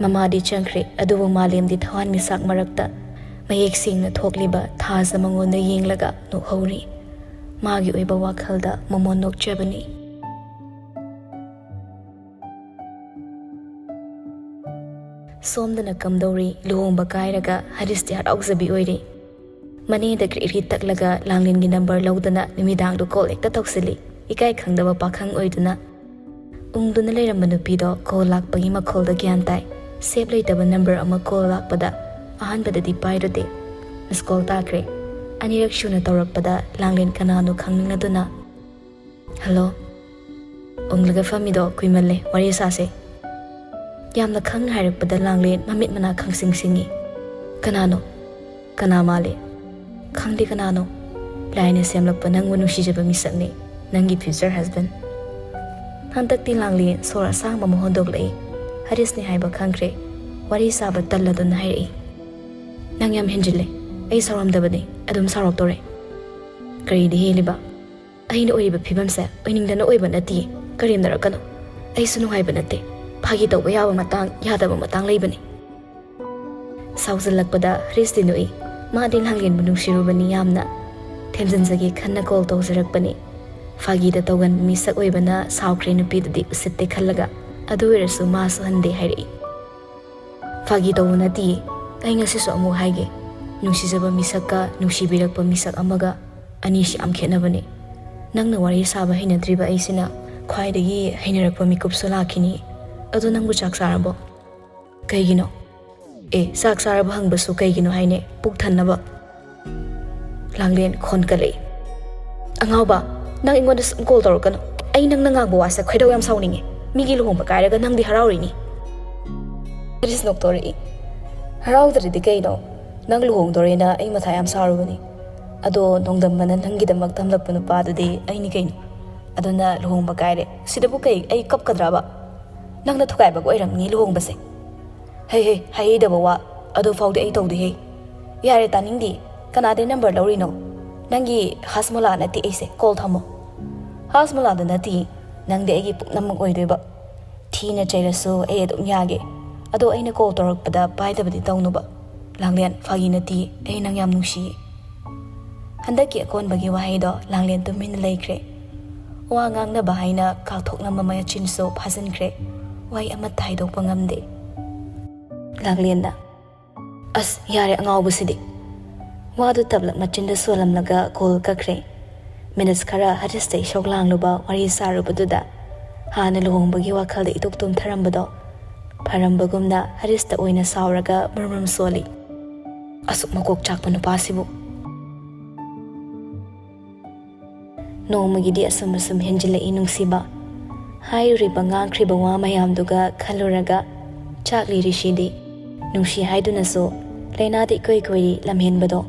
ꯃꯃꯥꯗꯤ ꯆꯪꯈ꯭ꯔꯦ, ꯑꯗꯨꯕꯨ ꯃꯥꯂꯦꯝꯗꯤ ꯊꯋꯥꯟꯃꯤꯆꯥꯛ ꯃꯔꯛꯇ ꯃꯌꯦꯛ ꯁꯦꯡꯅ ꯊꯣꯛꯂꯤꯕ ꯊꯥꯖ ꯃꯉꯣꯟꯗ ꯌꯦꯡꯂꯒ ꯅꯣꯛꯍꯧꯔꯤ꯫ ꯃꯥꯒꯤ ꯑꯣꯏꯕ ꯋꯥꯈꯜꯗ ꯃꯃꯣꯟ ꯅꯣꯛꯆꯕꯅꯤ꯫ ꯁꯣꯝꯗꯅ ꯀꯝꯗꯧꯔꯤ? ꯂꯨꯍꯣꯡꯕ ꯀꯥꯏꯔꯒ ꯍꯔꯤꯁꯇꯤ ꯍꯔꯥꯎꯖꯕꯤ ꯑꯣꯏꯔꯤ꯫ ꯃꯅꯦꯗ ꯀ꯭ꯔꯤꯛ ꯀ꯭ꯔꯤꯛ ꯇꯛꯂꯒ ꯂꯥꯡꯂꯦꯟꯒꯤ ꯅꯝꯕꯔ ꯂꯧꯗꯅ ꯅꯨꯃꯤꯗꯥꯡꯗꯨ ꯀꯣꯜ ꯍꯦꯛꯇ ꯇꯧꯁꯤꯜꯂꯤ, ꯏꯀꯥꯏ ꯈꯪꯗꯕ ꯄꯥꯈꯪ ꯑꯣꯏꯗꯨꯅ꯫ ꯎꯪꯗꯨꯅ ꯂꯩꯔꯝꯕ ꯅꯨꯄꯤꯗꯣ ꯀꯣꯜ ꯂꯥꯛꯄꯒꯤ ꯃꯈꯣꯜꯗ ꯒ꯭ꯌꯥꯟ ꯇꯥꯏ꯫ ꯁꯦꯞ ꯂꯩꯇꯕ ꯅꯝꯕꯔ ꯑꯃ ꯀꯣꯜ ꯂꯥꯛꯄꯗ ꯑꯍꯥꯟꯕꯗꯗꯤ ꯄꯥꯏꯔꯨꯗꯦ꯫ ꯃꯤꯁ ꯀꯣꯜ ꯇꯥꯈ꯭ꯔꯦ꯫ ꯑꯅꯤꯔꯛ ꯁꯨꯅ ꯇꯧꯔꯛꯄꯗ ꯂꯥꯡꯂꯦꯟ ꯀꯅꯥꯅꯣ ꯈꯪꯅꯤꯡꯂꯗꯨꯅ, "ꯍꯜꯂꯣ꯫ ꯎꯪꯂꯒ ꯐꯝꯃꯤꯗꯣ ꯀꯨꯏꯃꯜꯂꯦ, ꯋꯥꯔꯤ ꯁꯥꯁꯦ꯫" ꯌꯥꯝꯅ ꯈꯪ ꯍꯥꯏꯔꯛꯄꯗ ꯂꯥꯡꯂꯦꯟ ꯃꯃꯤꯠ ꯃꯅꯥ ꯈꯪꯁꯤꯡ ꯁꯤꯡꯉꯤ꯫ "ꯀꯅꯥꯅꯣ? ꯀꯅꯥ ꯃꯥꯜꯂꯤ?" "ꯈꯪꯗꯦ ꯀꯅꯥꯅꯣ꯫ ꯂꯥꯏꯅ ꯁꯦꯝꯂꯛꯄ ꯅꯪꯕꯨ ꯅꯨꯡꯁꯤꯖꯕ ꯃꯤꯁꯛꯅꯤ, ꯅꯪꯒꯤ future husband꯫" ꯍꯟꯗꯛꯇꯤ ꯂꯥꯡꯂꯦꯟ ꯁꯣꯔ ꯑꯁꯥꯡꯕ ꯑꯃ ꯍꯣꯟꯗꯣꯛꯂꯛꯏ꯫ ꯍꯔꯤꯁꯅꯤ ꯍꯥꯏꯕ ꯈꯪꯈ꯭ꯔꯦ꯫ ꯋꯥꯔꯤ ꯁꯥꯕ ꯇꯜꯂꯗꯨꯅ ꯍꯥꯏꯔꯛꯏ, "ꯅꯪ ꯌꯥꯝ ꯍꯦꯟꯖꯤꯜꯂꯦ꯫ ꯑꯩ ꯁꯥꯎꯔꯝꯗꯕꯅꯤ, ꯑꯗꯨꯝ ꯁꯥꯎꯔꯛꯇꯣꯔꯦ꯫" "ꯀꯔꯤꯗ ꯍꯦꯜꯂꯤꯕ? ꯑꯩꯅ ꯑꯣꯏꯔꯤꯕ ꯐꯤꯕꯝꯁꯦ ꯑꯣꯏꯅꯤꯡꯗꯅ ꯑꯣꯏꯕ ꯅꯠꯇꯤꯌꯦ꯫ ꯀꯔꯦꯝꯅꯔꯛꯀꯅꯨ꯫ ꯑꯩꯁꯨ ꯅꯨꯡꯉꯥꯏꯕ ꯅꯠꯇꯦ꯫ ꯐꯥꯒꯤ ꯇꯧꯕ ꯌꯥꯕ ꯃꯇꯥꯡ, ꯌꯥꯗꯕ ꯃꯇꯥꯡ ꯂꯩꯕꯅꯤ꯫" ꯁꯥꯎꯖꯜꯂꯛꯄꯗ ꯍ꯭ꯔꯤꯁꯇꯤ ꯅꯣꯛꯏ꯫ ꯃꯥꯗꯤ ꯂꯥꯡꯂꯦꯟꯕꯨ ꯅꯨꯡꯁꯤꯔꯨꯕꯅꯤ ꯌꯥꯝꯅ꯫ ꯊꯦꯝꯖꯤꯟꯖꯒꯦ ꯈꯟꯅ ꯀꯣꯜ ꯇꯧꯖꯔꯛꯄꯅꯤ꯫ ꯐꯥꯒꯤꯗ ꯇꯧꯒꯟꯕ ꯃꯤꯁꯛ ꯑꯣꯏꯕꯅ ꯁꯥꯎꯈ꯭ꯔꯦ ꯅꯨꯄꯤꯗꯨꯗꯤ ꯎꯁꯤꯠꯇꯦ ꯈꯜꯂꯒ꯫ ꯑꯗꯨ ꯑꯣꯏꯔꯁꯨ ꯃꯥꯁꯨ ꯍꯟꯗꯦ ꯍꯥꯏꯔꯛꯏ꯫ "ꯐꯥꯒꯤ ꯇꯧꯕ ꯅꯠꯇꯤꯌꯦ꯫ ꯑꯩ ꯉꯁꯤꯁꯨ ꯑꯃꯨꯛ ꯍꯥꯏꯒꯦ, ꯅꯨꯡꯁꯤꯖꯕ ꯃꯤꯁꯛꯀ ꯅꯨꯡꯁꯤꯕꯤꯔꯛꯄ ꯃꯤꯁꯛ ꯑꯃꯒ, ꯑꯅꯤꯁꯤ ꯌꯥꯝ ꯈꯦꯠꯅꯕꯅꯤ꯫ ꯅꯪꯅ ꯋꯥꯔꯤ ꯁꯥꯕ ꯍꯩꯅꯗ꯭ꯔꯤꯕ ꯑꯩꯁꯤꯅ ꯈ꯭ꯋꯥꯏꯗꯒꯤ ꯍꯩꯅꯔꯛꯄ ꯃꯤꯀꯨꯞꯁꯨ ꯂꯥꯛꯈꯤꯅꯤ꯫ ꯑꯗꯣ ꯅꯪꯕꯨ ꯆꯥꯛ ꯆꯥꯔꯕꯣ? ꯀꯩꯒꯤꯅꯣ? ꯑꯦ, ꯆꯥꯛ ꯆꯥꯔꯕ ꯍꯪꯕꯁꯨ ꯀꯩꯒꯤꯅꯣ ꯍꯥꯏꯅꯦ? ꯄꯨꯛ ꯊꯟꯅꯕ꯫ ꯂꯥꯡꯂꯦꯟ ꯈꯣꯟꯀꯠꯂꯛꯏ꯫ "ꯑꯉꯥꯎꯕ, ꯅꯪ ꯑꯩꯉꯣꯟꯗ ꯁꯨꯝ ꯀꯣꯜ ꯇꯧꯔꯛꯀꯅꯨ꯫ ꯑꯩ ꯅꯪꯅ ꯉꯥꯡꯕ ꯋꯥꯁꯦ ꯈꯣꯏꯗꯧ ꯌꯥꯝ ꯁꯥꯎꯅꯤꯡꯉꯦ꯫ ꯃꯤꯒꯤ ꯂꯨꯍꯣꯡꯕ ꯀꯥꯏꯔꯒ ꯅꯪꯗꯤ ꯍꯔꯥꯎꯔꯤꯅꯤ?" ꯍꯔꯤꯁ ꯅꯣꯛꯇꯣꯔꯛꯏ꯫ "ꯍꯔꯥꯎꯗ꯭ꯔꯗꯤ ꯀꯩꯅꯣ? ꯅꯪ ꯂꯨꯍꯣꯡꯗꯣꯔꯦꯅ ꯑꯩ ꯃꯊꯥ ꯌꯥꯝ ꯁꯥꯔꯨꯕꯅꯤ꯫ ꯑꯗꯣ ꯅꯣꯡꯗꯝꯕꯅ ꯅꯪꯒꯤꯗꯃꯛ ꯊꯝꯂꯛꯄ ꯅꯨꯄꯥꯗꯨꯗꯤ ꯑꯩꯅꯤ ꯀꯩꯅꯣ꯫ ꯑꯗꯨꯅ ꯂꯨꯍꯣꯡꯕ ꯀꯥꯏꯔꯦ꯫ ꯁꯤꯗꯕꯨ ꯀꯩ, ꯑꯩ ꯀꯞꯀꯗ꯭ꯔꯕ? ꯅꯪꯅ ꯊꯨꯒꯥꯏꯕꯒ ꯑꯣꯏꯔꯝꯅꯤ ꯂꯨꯍꯣꯡꯕꯁꯦ꯫ ꯍꯩ ꯍꯩ, ꯍꯩꯗꯕ ꯋꯥ꯫ ꯑꯗꯨ ꯐꯥꯎꯗꯤ ꯑꯩ ꯇꯧꯗꯦꯍꯦ꯫ ꯌꯥꯔꯦ, ꯇꯥꯅꯤꯡꯗꯦ꯫ ꯀꯅꯥꯗꯩ ꯅꯝꯕꯔ ꯂꯧꯔꯤꯅꯣ? ꯅꯪꯒꯤ ꯍꯥꯁꯃꯣꯂꯥ ꯅꯠꯇꯦ ꯑꯩꯁꯦ, ꯀꯣꯜ ꯊꯝꯃꯣ꯫ ꯍꯥꯁꯃꯣꯂꯥꯗꯣ ꯅꯠꯇꯦ, ꯅꯪꯗꯤ ꯑꯩꯒꯤ ꯄꯨꯝꯅꯃꯛ ꯑꯣꯏꯗꯣꯏꯕ꯫ ꯊꯤꯅ ꯆꯩꯔꯁꯨ ꯑꯩ ꯑꯗꯨꯝ ꯌꯥꯒꯦ꯫ ꯑꯗꯣ ꯑꯩꯅ ꯀꯣꯜ ꯇꯧꯔꯛꯄꯗ ꯄꯥꯏꯗꯕꯗꯤ ꯇꯧꯅꯨꯕ꯫ ꯂꯥꯡꯂꯦꯟ, ꯐꯥꯒꯤ ꯅꯠꯇꯦ, ꯑꯩ ꯅꯪ ꯌꯥꯝ ꯅꯨꯡꯁꯤꯌꯦ꯫ ꯍꯟꯗꯛꯀꯤ ꯑꯀꯣꯟꯕꯒꯤ ꯋꯥꯍꯩꯗꯣ ꯂꯥꯡꯂꯦꯟ ꯇꯨꯃꯤꯟꯅ ꯂꯩꯈ꯭ꯔꯦ꯫ ꯋꯥ ꯉꯥꯡꯅꯕ ꯍꯥꯏꯅ ꯀꯥꯎꯊꯣꯛꯂꯝꯕ ꯃꯆꯤꯟꯁꯨ ꯐꯥꯖꯤꯟꯈ꯭ꯔꯦ꯫ ꯋꯥꯍꯩ ꯑꯃꯠꯇ ꯍꯥꯏꯗꯣꯛꯄ ꯉꯝꯗꯦ꯫ ꯂꯥꯡꯂꯦꯟꯅ, "ꯑꯁ, ꯌꯥꯔꯦ ꯑꯉꯥꯎꯕꯁꯤꯗꯤ"꯫ ꯋꯥꯗꯨ ꯇꯞꯂꯞ ꯃꯆꯤꯟꯗ ꯁꯣꯜꯂꯝꯂꯒ ꯀꯣꯜ ꯀꯛꯈ꯭ꯔꯦ꯫ ꯃꯤꯅꯠꯁ ꯈꯔ ꯍꯔꯤꯁꯇ ꯏꯁꯧ ꯂꯥꯡꯂꯨꯕ ꯋꯥꯔꯤ ꯁꯥꯔꯨꯕꯗꯨꯗ ꯍꯥꯟꯅ ꯂꯨꯍꯣꯡꯕꯒꯤ ꯋꯥꯈꯜꯗ ꯏꯇꯣꯛ ꯇꯣꯝꯊꯔꯝꯕꯗꯣ ꯐꯔꯝꯕꯒꯨꯝꯅ ꯍꯔꯤꯁꯇ ꯑꯣꯏꯅ ꯁꯥꯎꯔꯒ ꯃꯔꯨꯝ ꯃꯔꯨꯝ ꯁꯣꯜꯂꯤ꯫ "ꯑꯁꯨꯛ ꯃꯀꯣꯛ ꯆꯥꯛꯄ ꯅꯨꯄꯥꯁꯤꯕꯨ"꯫ ꯅꯣꯡꯃꯒꯤꯗꯤ ꯑꯁꯨꯝ ꯑꯁꯨꯝ ꯍꯦꯟꯖꯤꯜꯂꯛꯏ ꯅꯨꯡꯁꯤꯕ꯫ ꯍꯥꯏꯔꯨꯔꯤꯕ ꯉꯥꯡꯈ꯭ꯔꯤꯕ ꯋꯥ ꯃꯌꯥꯝꯗꯨꯒ ꯈꯜꯂꯨꯔꯒ ꯆꯥꯛꯂꯤ ꯔꯤꯁꯤꯗꯤ꯫ ꯅꯨꯡꯁꯤ ꯍꯥꯏꯗꯨꯅꯁꯨ ꯂꯥꯏꯅꯥꯗ ꯏꯀꯣꯏ ꯀꯣꯏꯔꯤ ꯂꯝꯍꯦꯟꯕꯗꯣ꯫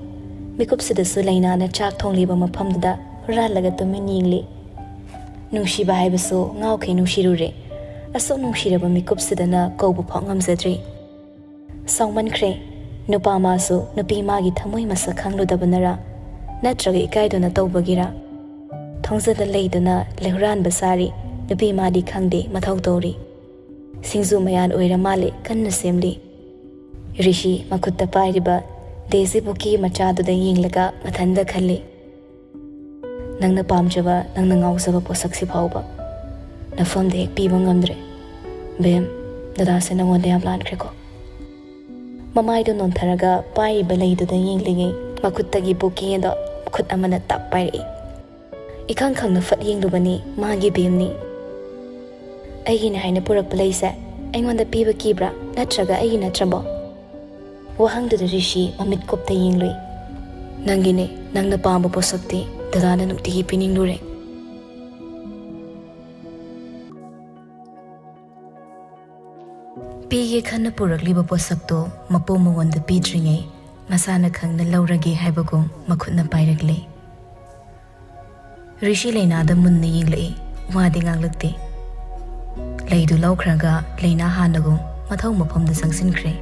ꯃꯤꯀꯨꯞꯁꯤꯗꯁꯨ ꯂꯥꯏꯅꯥꯅ ꯆꯥꯛ ꯊꯣꯡꯂꯤꯕ ꯃꯐꯝꯗꯨꯗ ꯍꯨꯔꯥꯜꯂꯒ ꯇꯨꯃꯤꯟ ꯌꯦꯡꯂꯤ꯫ ꯅꯨꯡꯁꯤꯕ ꯍꯥꯏꯕꯁꯨ ꯉꯥꯎꯈꯩ ꯅꯨꯡꯁꯤꯔꯨꯔꯦ꯫ ꯑꯁꯨꯛ ꯅꯨꯡꯁꯤꯔꯕ ꯃꯤꯀꯨꯞꯁꯤꯗꯅ ꯀꯧꯕ ꯐꯥꯎ ꯉꯝꯖꯗ꯭ꯔꯤ꯫ ꯁꯥꯎꯃꯟꯈ꯭ꯔꯦ꯫ ꯅꯨꯄꯥ ꯃꯥꯁꯨ ꯅꯨꯄꯤ ꯃꯥꯒꯤ ꯊꯃꯣꯏ ꯃꯁꯛ ꯈꯪꯂꯨꯗꯕꯅꯔꯥ? ꯅꯠꯇ꯭ꯔꯒ ꯏꯀꯥꯏꯗꯨꯅ ꯇꯧꯕꯒꯤꯔꯥ? ꯊꯣꯡꯖꯗ ꯂꯩꯗꯨꯅ ꯂꯩꯍꯨꯔꯥꯟꯕ ꯁꯥꯔꯤ꯫ ꯅꯨꯄꯤ ꯃꯥꯗꯤ ꯈꯪꯗꯦ, ꯃꯊꯧ ꯇꯧꯔꯤ꯫ ꯁꯤꯡꯖꯨ ꯃꯌꯥꯟ ꯑꯣꯏꯔ ꯃꯥꯜꯂꯦ, ꯀꯟꯅ ꯁꯦꯝꯂꯤ꯫ ꯔꯤꯁꯤ ꯃꯈꯨꯠꯇ ꯄꯥꯏꯔꯤꯕ ꯗꯦꯁꯤ ꯕꯨꯀꯤ ꯃꯆꯥꯗꯨꯗ ꯌꯦꯡꯂꯒ ꯃꯊꯟꯗ ꯈꯜꯂꯤ꯫ "ꯅꯪꯅ ꯄꯥꯝꯖꯕ, ꯅꯪꯅ ꯉꯥꯎꯖꯕ ꯄꯣꯠꯁꯛꯁꯤ ꯐꯥꯎꯕ ꯅꯐꯝꯗ ꯍꯦꯛ ꯄꯤꯕ ꯉꯝꯗ꯭ꯔꯦ꯫ ꯕꯦꯝ, ꯗꯗꯥꯁꯦ ꯅꯉꯣꯟꯗ ꯌꯥꯝ ꯂꯥꯟꯈ꯭ꯔꯦꯀꯣ"꯫ ꯃꯃꯥꯏꯗꯣ ꯅꯣꯟꯊꯔꯒ ꯄꯥꯏꯔꯤꯕ ꯂꯩꯗꯨꯗ ꯌꯦꯡꯂꯤꯉꯩ, ꯃꯈꯨꯠꯇꯒꯤ ꯕꯨꯀꯦ ꯑꯗꯣ ꯈꯨꯠ ꯑꯃꯅ ꯇꯞ ꯄꯥꯏꯔꯛꯏ꯫ ꯏꯈꯪ ꯈꯪꯅ ꯐꯠ ꯌꯦꯡꯂꯨꯕꯅꯤ, ꯃꯥꯒꯤ ꯕꯦꯝꯅꯤ꯫ "ꯑꯩꯒꯤꯅꯦ ꯍꯥꯏꯅ ꯄꯨꯔꯛꯄ ꯂꯩꯁꯦ ꯑꯩꯉꯣꯟꯗ ꯄꯤꯕ ꯀꯤꯕ꯭ꯔꯥ? ꯅꯠꯇ꯭ꯔꯒ ꯑꯩꯒꯤ ꯅꯠꯇ꯭ꯔꯕꯣ?" ꯋꯥꯍꯪꯗꯨꯗ ꯔꯤꯁꯤ ꯃꯃꯤꯠ ꯀꯨꯞꯇ ꯌꯦꯡꯂꯨꯏ꯫ "ꯅꯪꯒꯤꯅꯦ, ꯅꯪꯅ ꯄꯥꯝꯕ ꯄꯣꯠꯁꯛꯇꯤ ꯗꯗꯥꯅ ꯅꯨꯡꯇꯤꯒꯤ ꯄꯤꯅꯤꯡꯂꯨꯔꯦ꯫" ꯄꯤꯒꯦ ꯈꯟꯅ ꯄꯨꯔꯛꯂꯤꯕ ꯄꯣꯠꯁꯛꯇꯣ ꯃꯄꯨ ꯃꯉꯣꯟꯗ ꯄꯤꯗ꯭ꯔꯤꯉꯩ, ꯃꯁꯥꯅ ꯈꯪꯅ ꯂꯧꯔꯒꯦ ꯍꯥꯏꯕꯒꯨꯝ ꯃꯈꯨꯠꯅ ꯄꯥꯏꯔꯛꯂꯦ꯫ ꯔꯤꯁꯤ ꯂꯩꯅꯥꯗ ꯃꯨꯟꯅ ꯌꯦꯡꯂꯛꯏ, ꯋꯥꯗꯤ ꯉꯥꯡꯂꯛꯇꯦ꯫ ꯂꯩꯗꯨ ꯂꯧꯈ꯭ꯔꯒ ꯂꯩꯅꯥ ꯍꯥꯟꯅꯒꯨꯝ ꯃꯊꯧ ꯃꯐꯝꯗ ꯆꯪꯁꯤꯟꯈ꯭ꯔꯦ꯫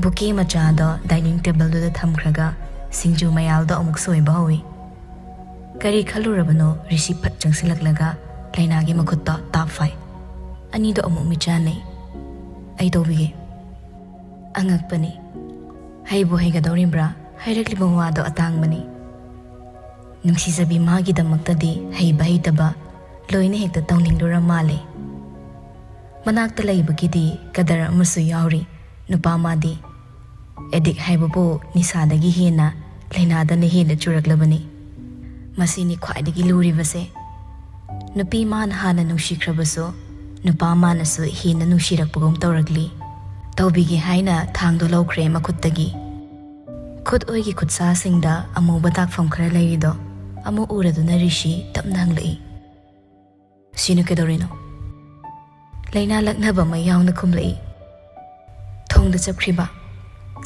ꯕꯨꯀꯦ ꯃꯆꯥꯗꯣ ꯗꯥꯏꯅꯤꯡ ꯇꯦꯕꯜꯗꯨꯗ ꯊꯝꯈ꯭ꯔꯒ ꯁꯤꯡꯖꯨ ꯃꯌꯥꯜꯗꯣ ꯑꯃꯨꯛ ꯁꯣꯏꯕ ꯍꯧꯏ꯫ ꯀꯔꯤ ꯈꯜꯂꯨꯔꯕꯅꯣ, ꯔꯤꯁꯤ ꯐꯠ ꯆꯪꯁꯤꯜꯂꯛꯂꯒ ꯂꯩꯅꯥꯒꯤ ꯃꯈꯨꯠꯇꯣ ꯇꯥꯞ ꯐꯥꯏ꯫ ꯑꯅꯤꯗꯣ ꯑꯃꯨꯛ ꯃꯤꯠꯆꯥꯟꯅꯩ꯫ "ꯑꯩ ꯇꯧꯕꯤꯒꯦ꯫" ꯑꯉꯛꯄꯅꯤ꯫ ꯍꯩꯕꯨ ꯍꯩꯒꯗꯧꯔꯤꯕ꯭ꯔꯥ? ꯍꯥꯏꯔꯛꯂꯤꯕ ꯋꯥꯗꯣ ꯑꯇꯥꯡꯕꯅꯤ꯫ ꯅꯨꯡꯁꯤꯖꯕꯤ ꯃꯥꯒꯤꯗꯃꯛꯇꯗꯤ ꯍꯩꯕ ꯍꯩꯇꯕ ꯂꯣꯏꯅ ꯍꯦꯛꯇ ꯇꯧꯅꯤꯡꯂꯨꯔ ꯃꯥꯜꯂꯦ꯫ ꯃꯅꯥꯛꯇ ꯂꯩꯕꯒꯤꯗꯤ ꯀꯗꯔ ꯑꯃꯁꯨ ꯌꯥꯎꯔꯤ꯫ ꯅꯨꯄꯥ ꯃꯥꯗꯤ ꯑꯦꯗꯤꯛ ꯍꯥꯏꯕꯕꯨ ꯅꯤꯁꯥꯗꯒꯤ ꯍꯦꯟꯅ ꯂꯥꯏꯅꯥꯗꯅ ꯍꯦꯟꯅ ꯆꯨꯔꯛꯂꯕꯅꯤ꯫ ꯃꯁꯤꯅꯤ ꯈ꯭ꯋꯥꯏꯗꯒꯤ ꯂꯨꯔꯤꯕꯁꯦ꯫ ꯅꯨꯄꯤ ꯃꯥꯅ ꯍꯥꯟꯅ ꯅꯨꯡꯁꯤꯈ꯭ꯔꯕꯁꯨ ꯅꯨꯄꯥ ꯃꯥꯅꯁꯨ ꯍꯦꯟꯅ ꯅꯨꯡꯁꯤꯔꯛꯄꯒꯨꯝ ꯇꯧꯔꯛꯂꯤ꯫ ꯇꯧꯕꯤꯒꯦ ꯍꯥꯏꯅ ꯊꯥꯡꯗꯣ ꯂꯧꯈ꯭ꯔꯦ ꯃꯈꯨꯠꯇꯒꯤ꯫ ꯈꯨꯠ ꯑꯣꯏꯒꯤ ꯈꯨꯠꯁꯥꯁꯤꯡꯗ ꯑꯃꯨꯕ ꯗꯥꯛꯐꯝ ꯈꯔ ꯂꯩꯔꯤꯗꯣ ꯑꯃꯨꯛ ꯎꯔꯗꯨꯅ ꯔꯤꯁꯤ ꯇꯞꯅ ꯍꯪꯂꯛꯏ꯫ "ꯁꯤꯅ ꯀꯩꯗꯧꯔꯤꯅꯣ?" ꯂꯩꯅꯥ ꯂꯛꯅꯕ ꯑꯃ ꯌꯥꯎꯅ ꯈꯨꯝꯂꯛꯏ꯫ "ꯊꯣꯡꯗ ꯆꯞꯈ꯭ꯔꯤꯕ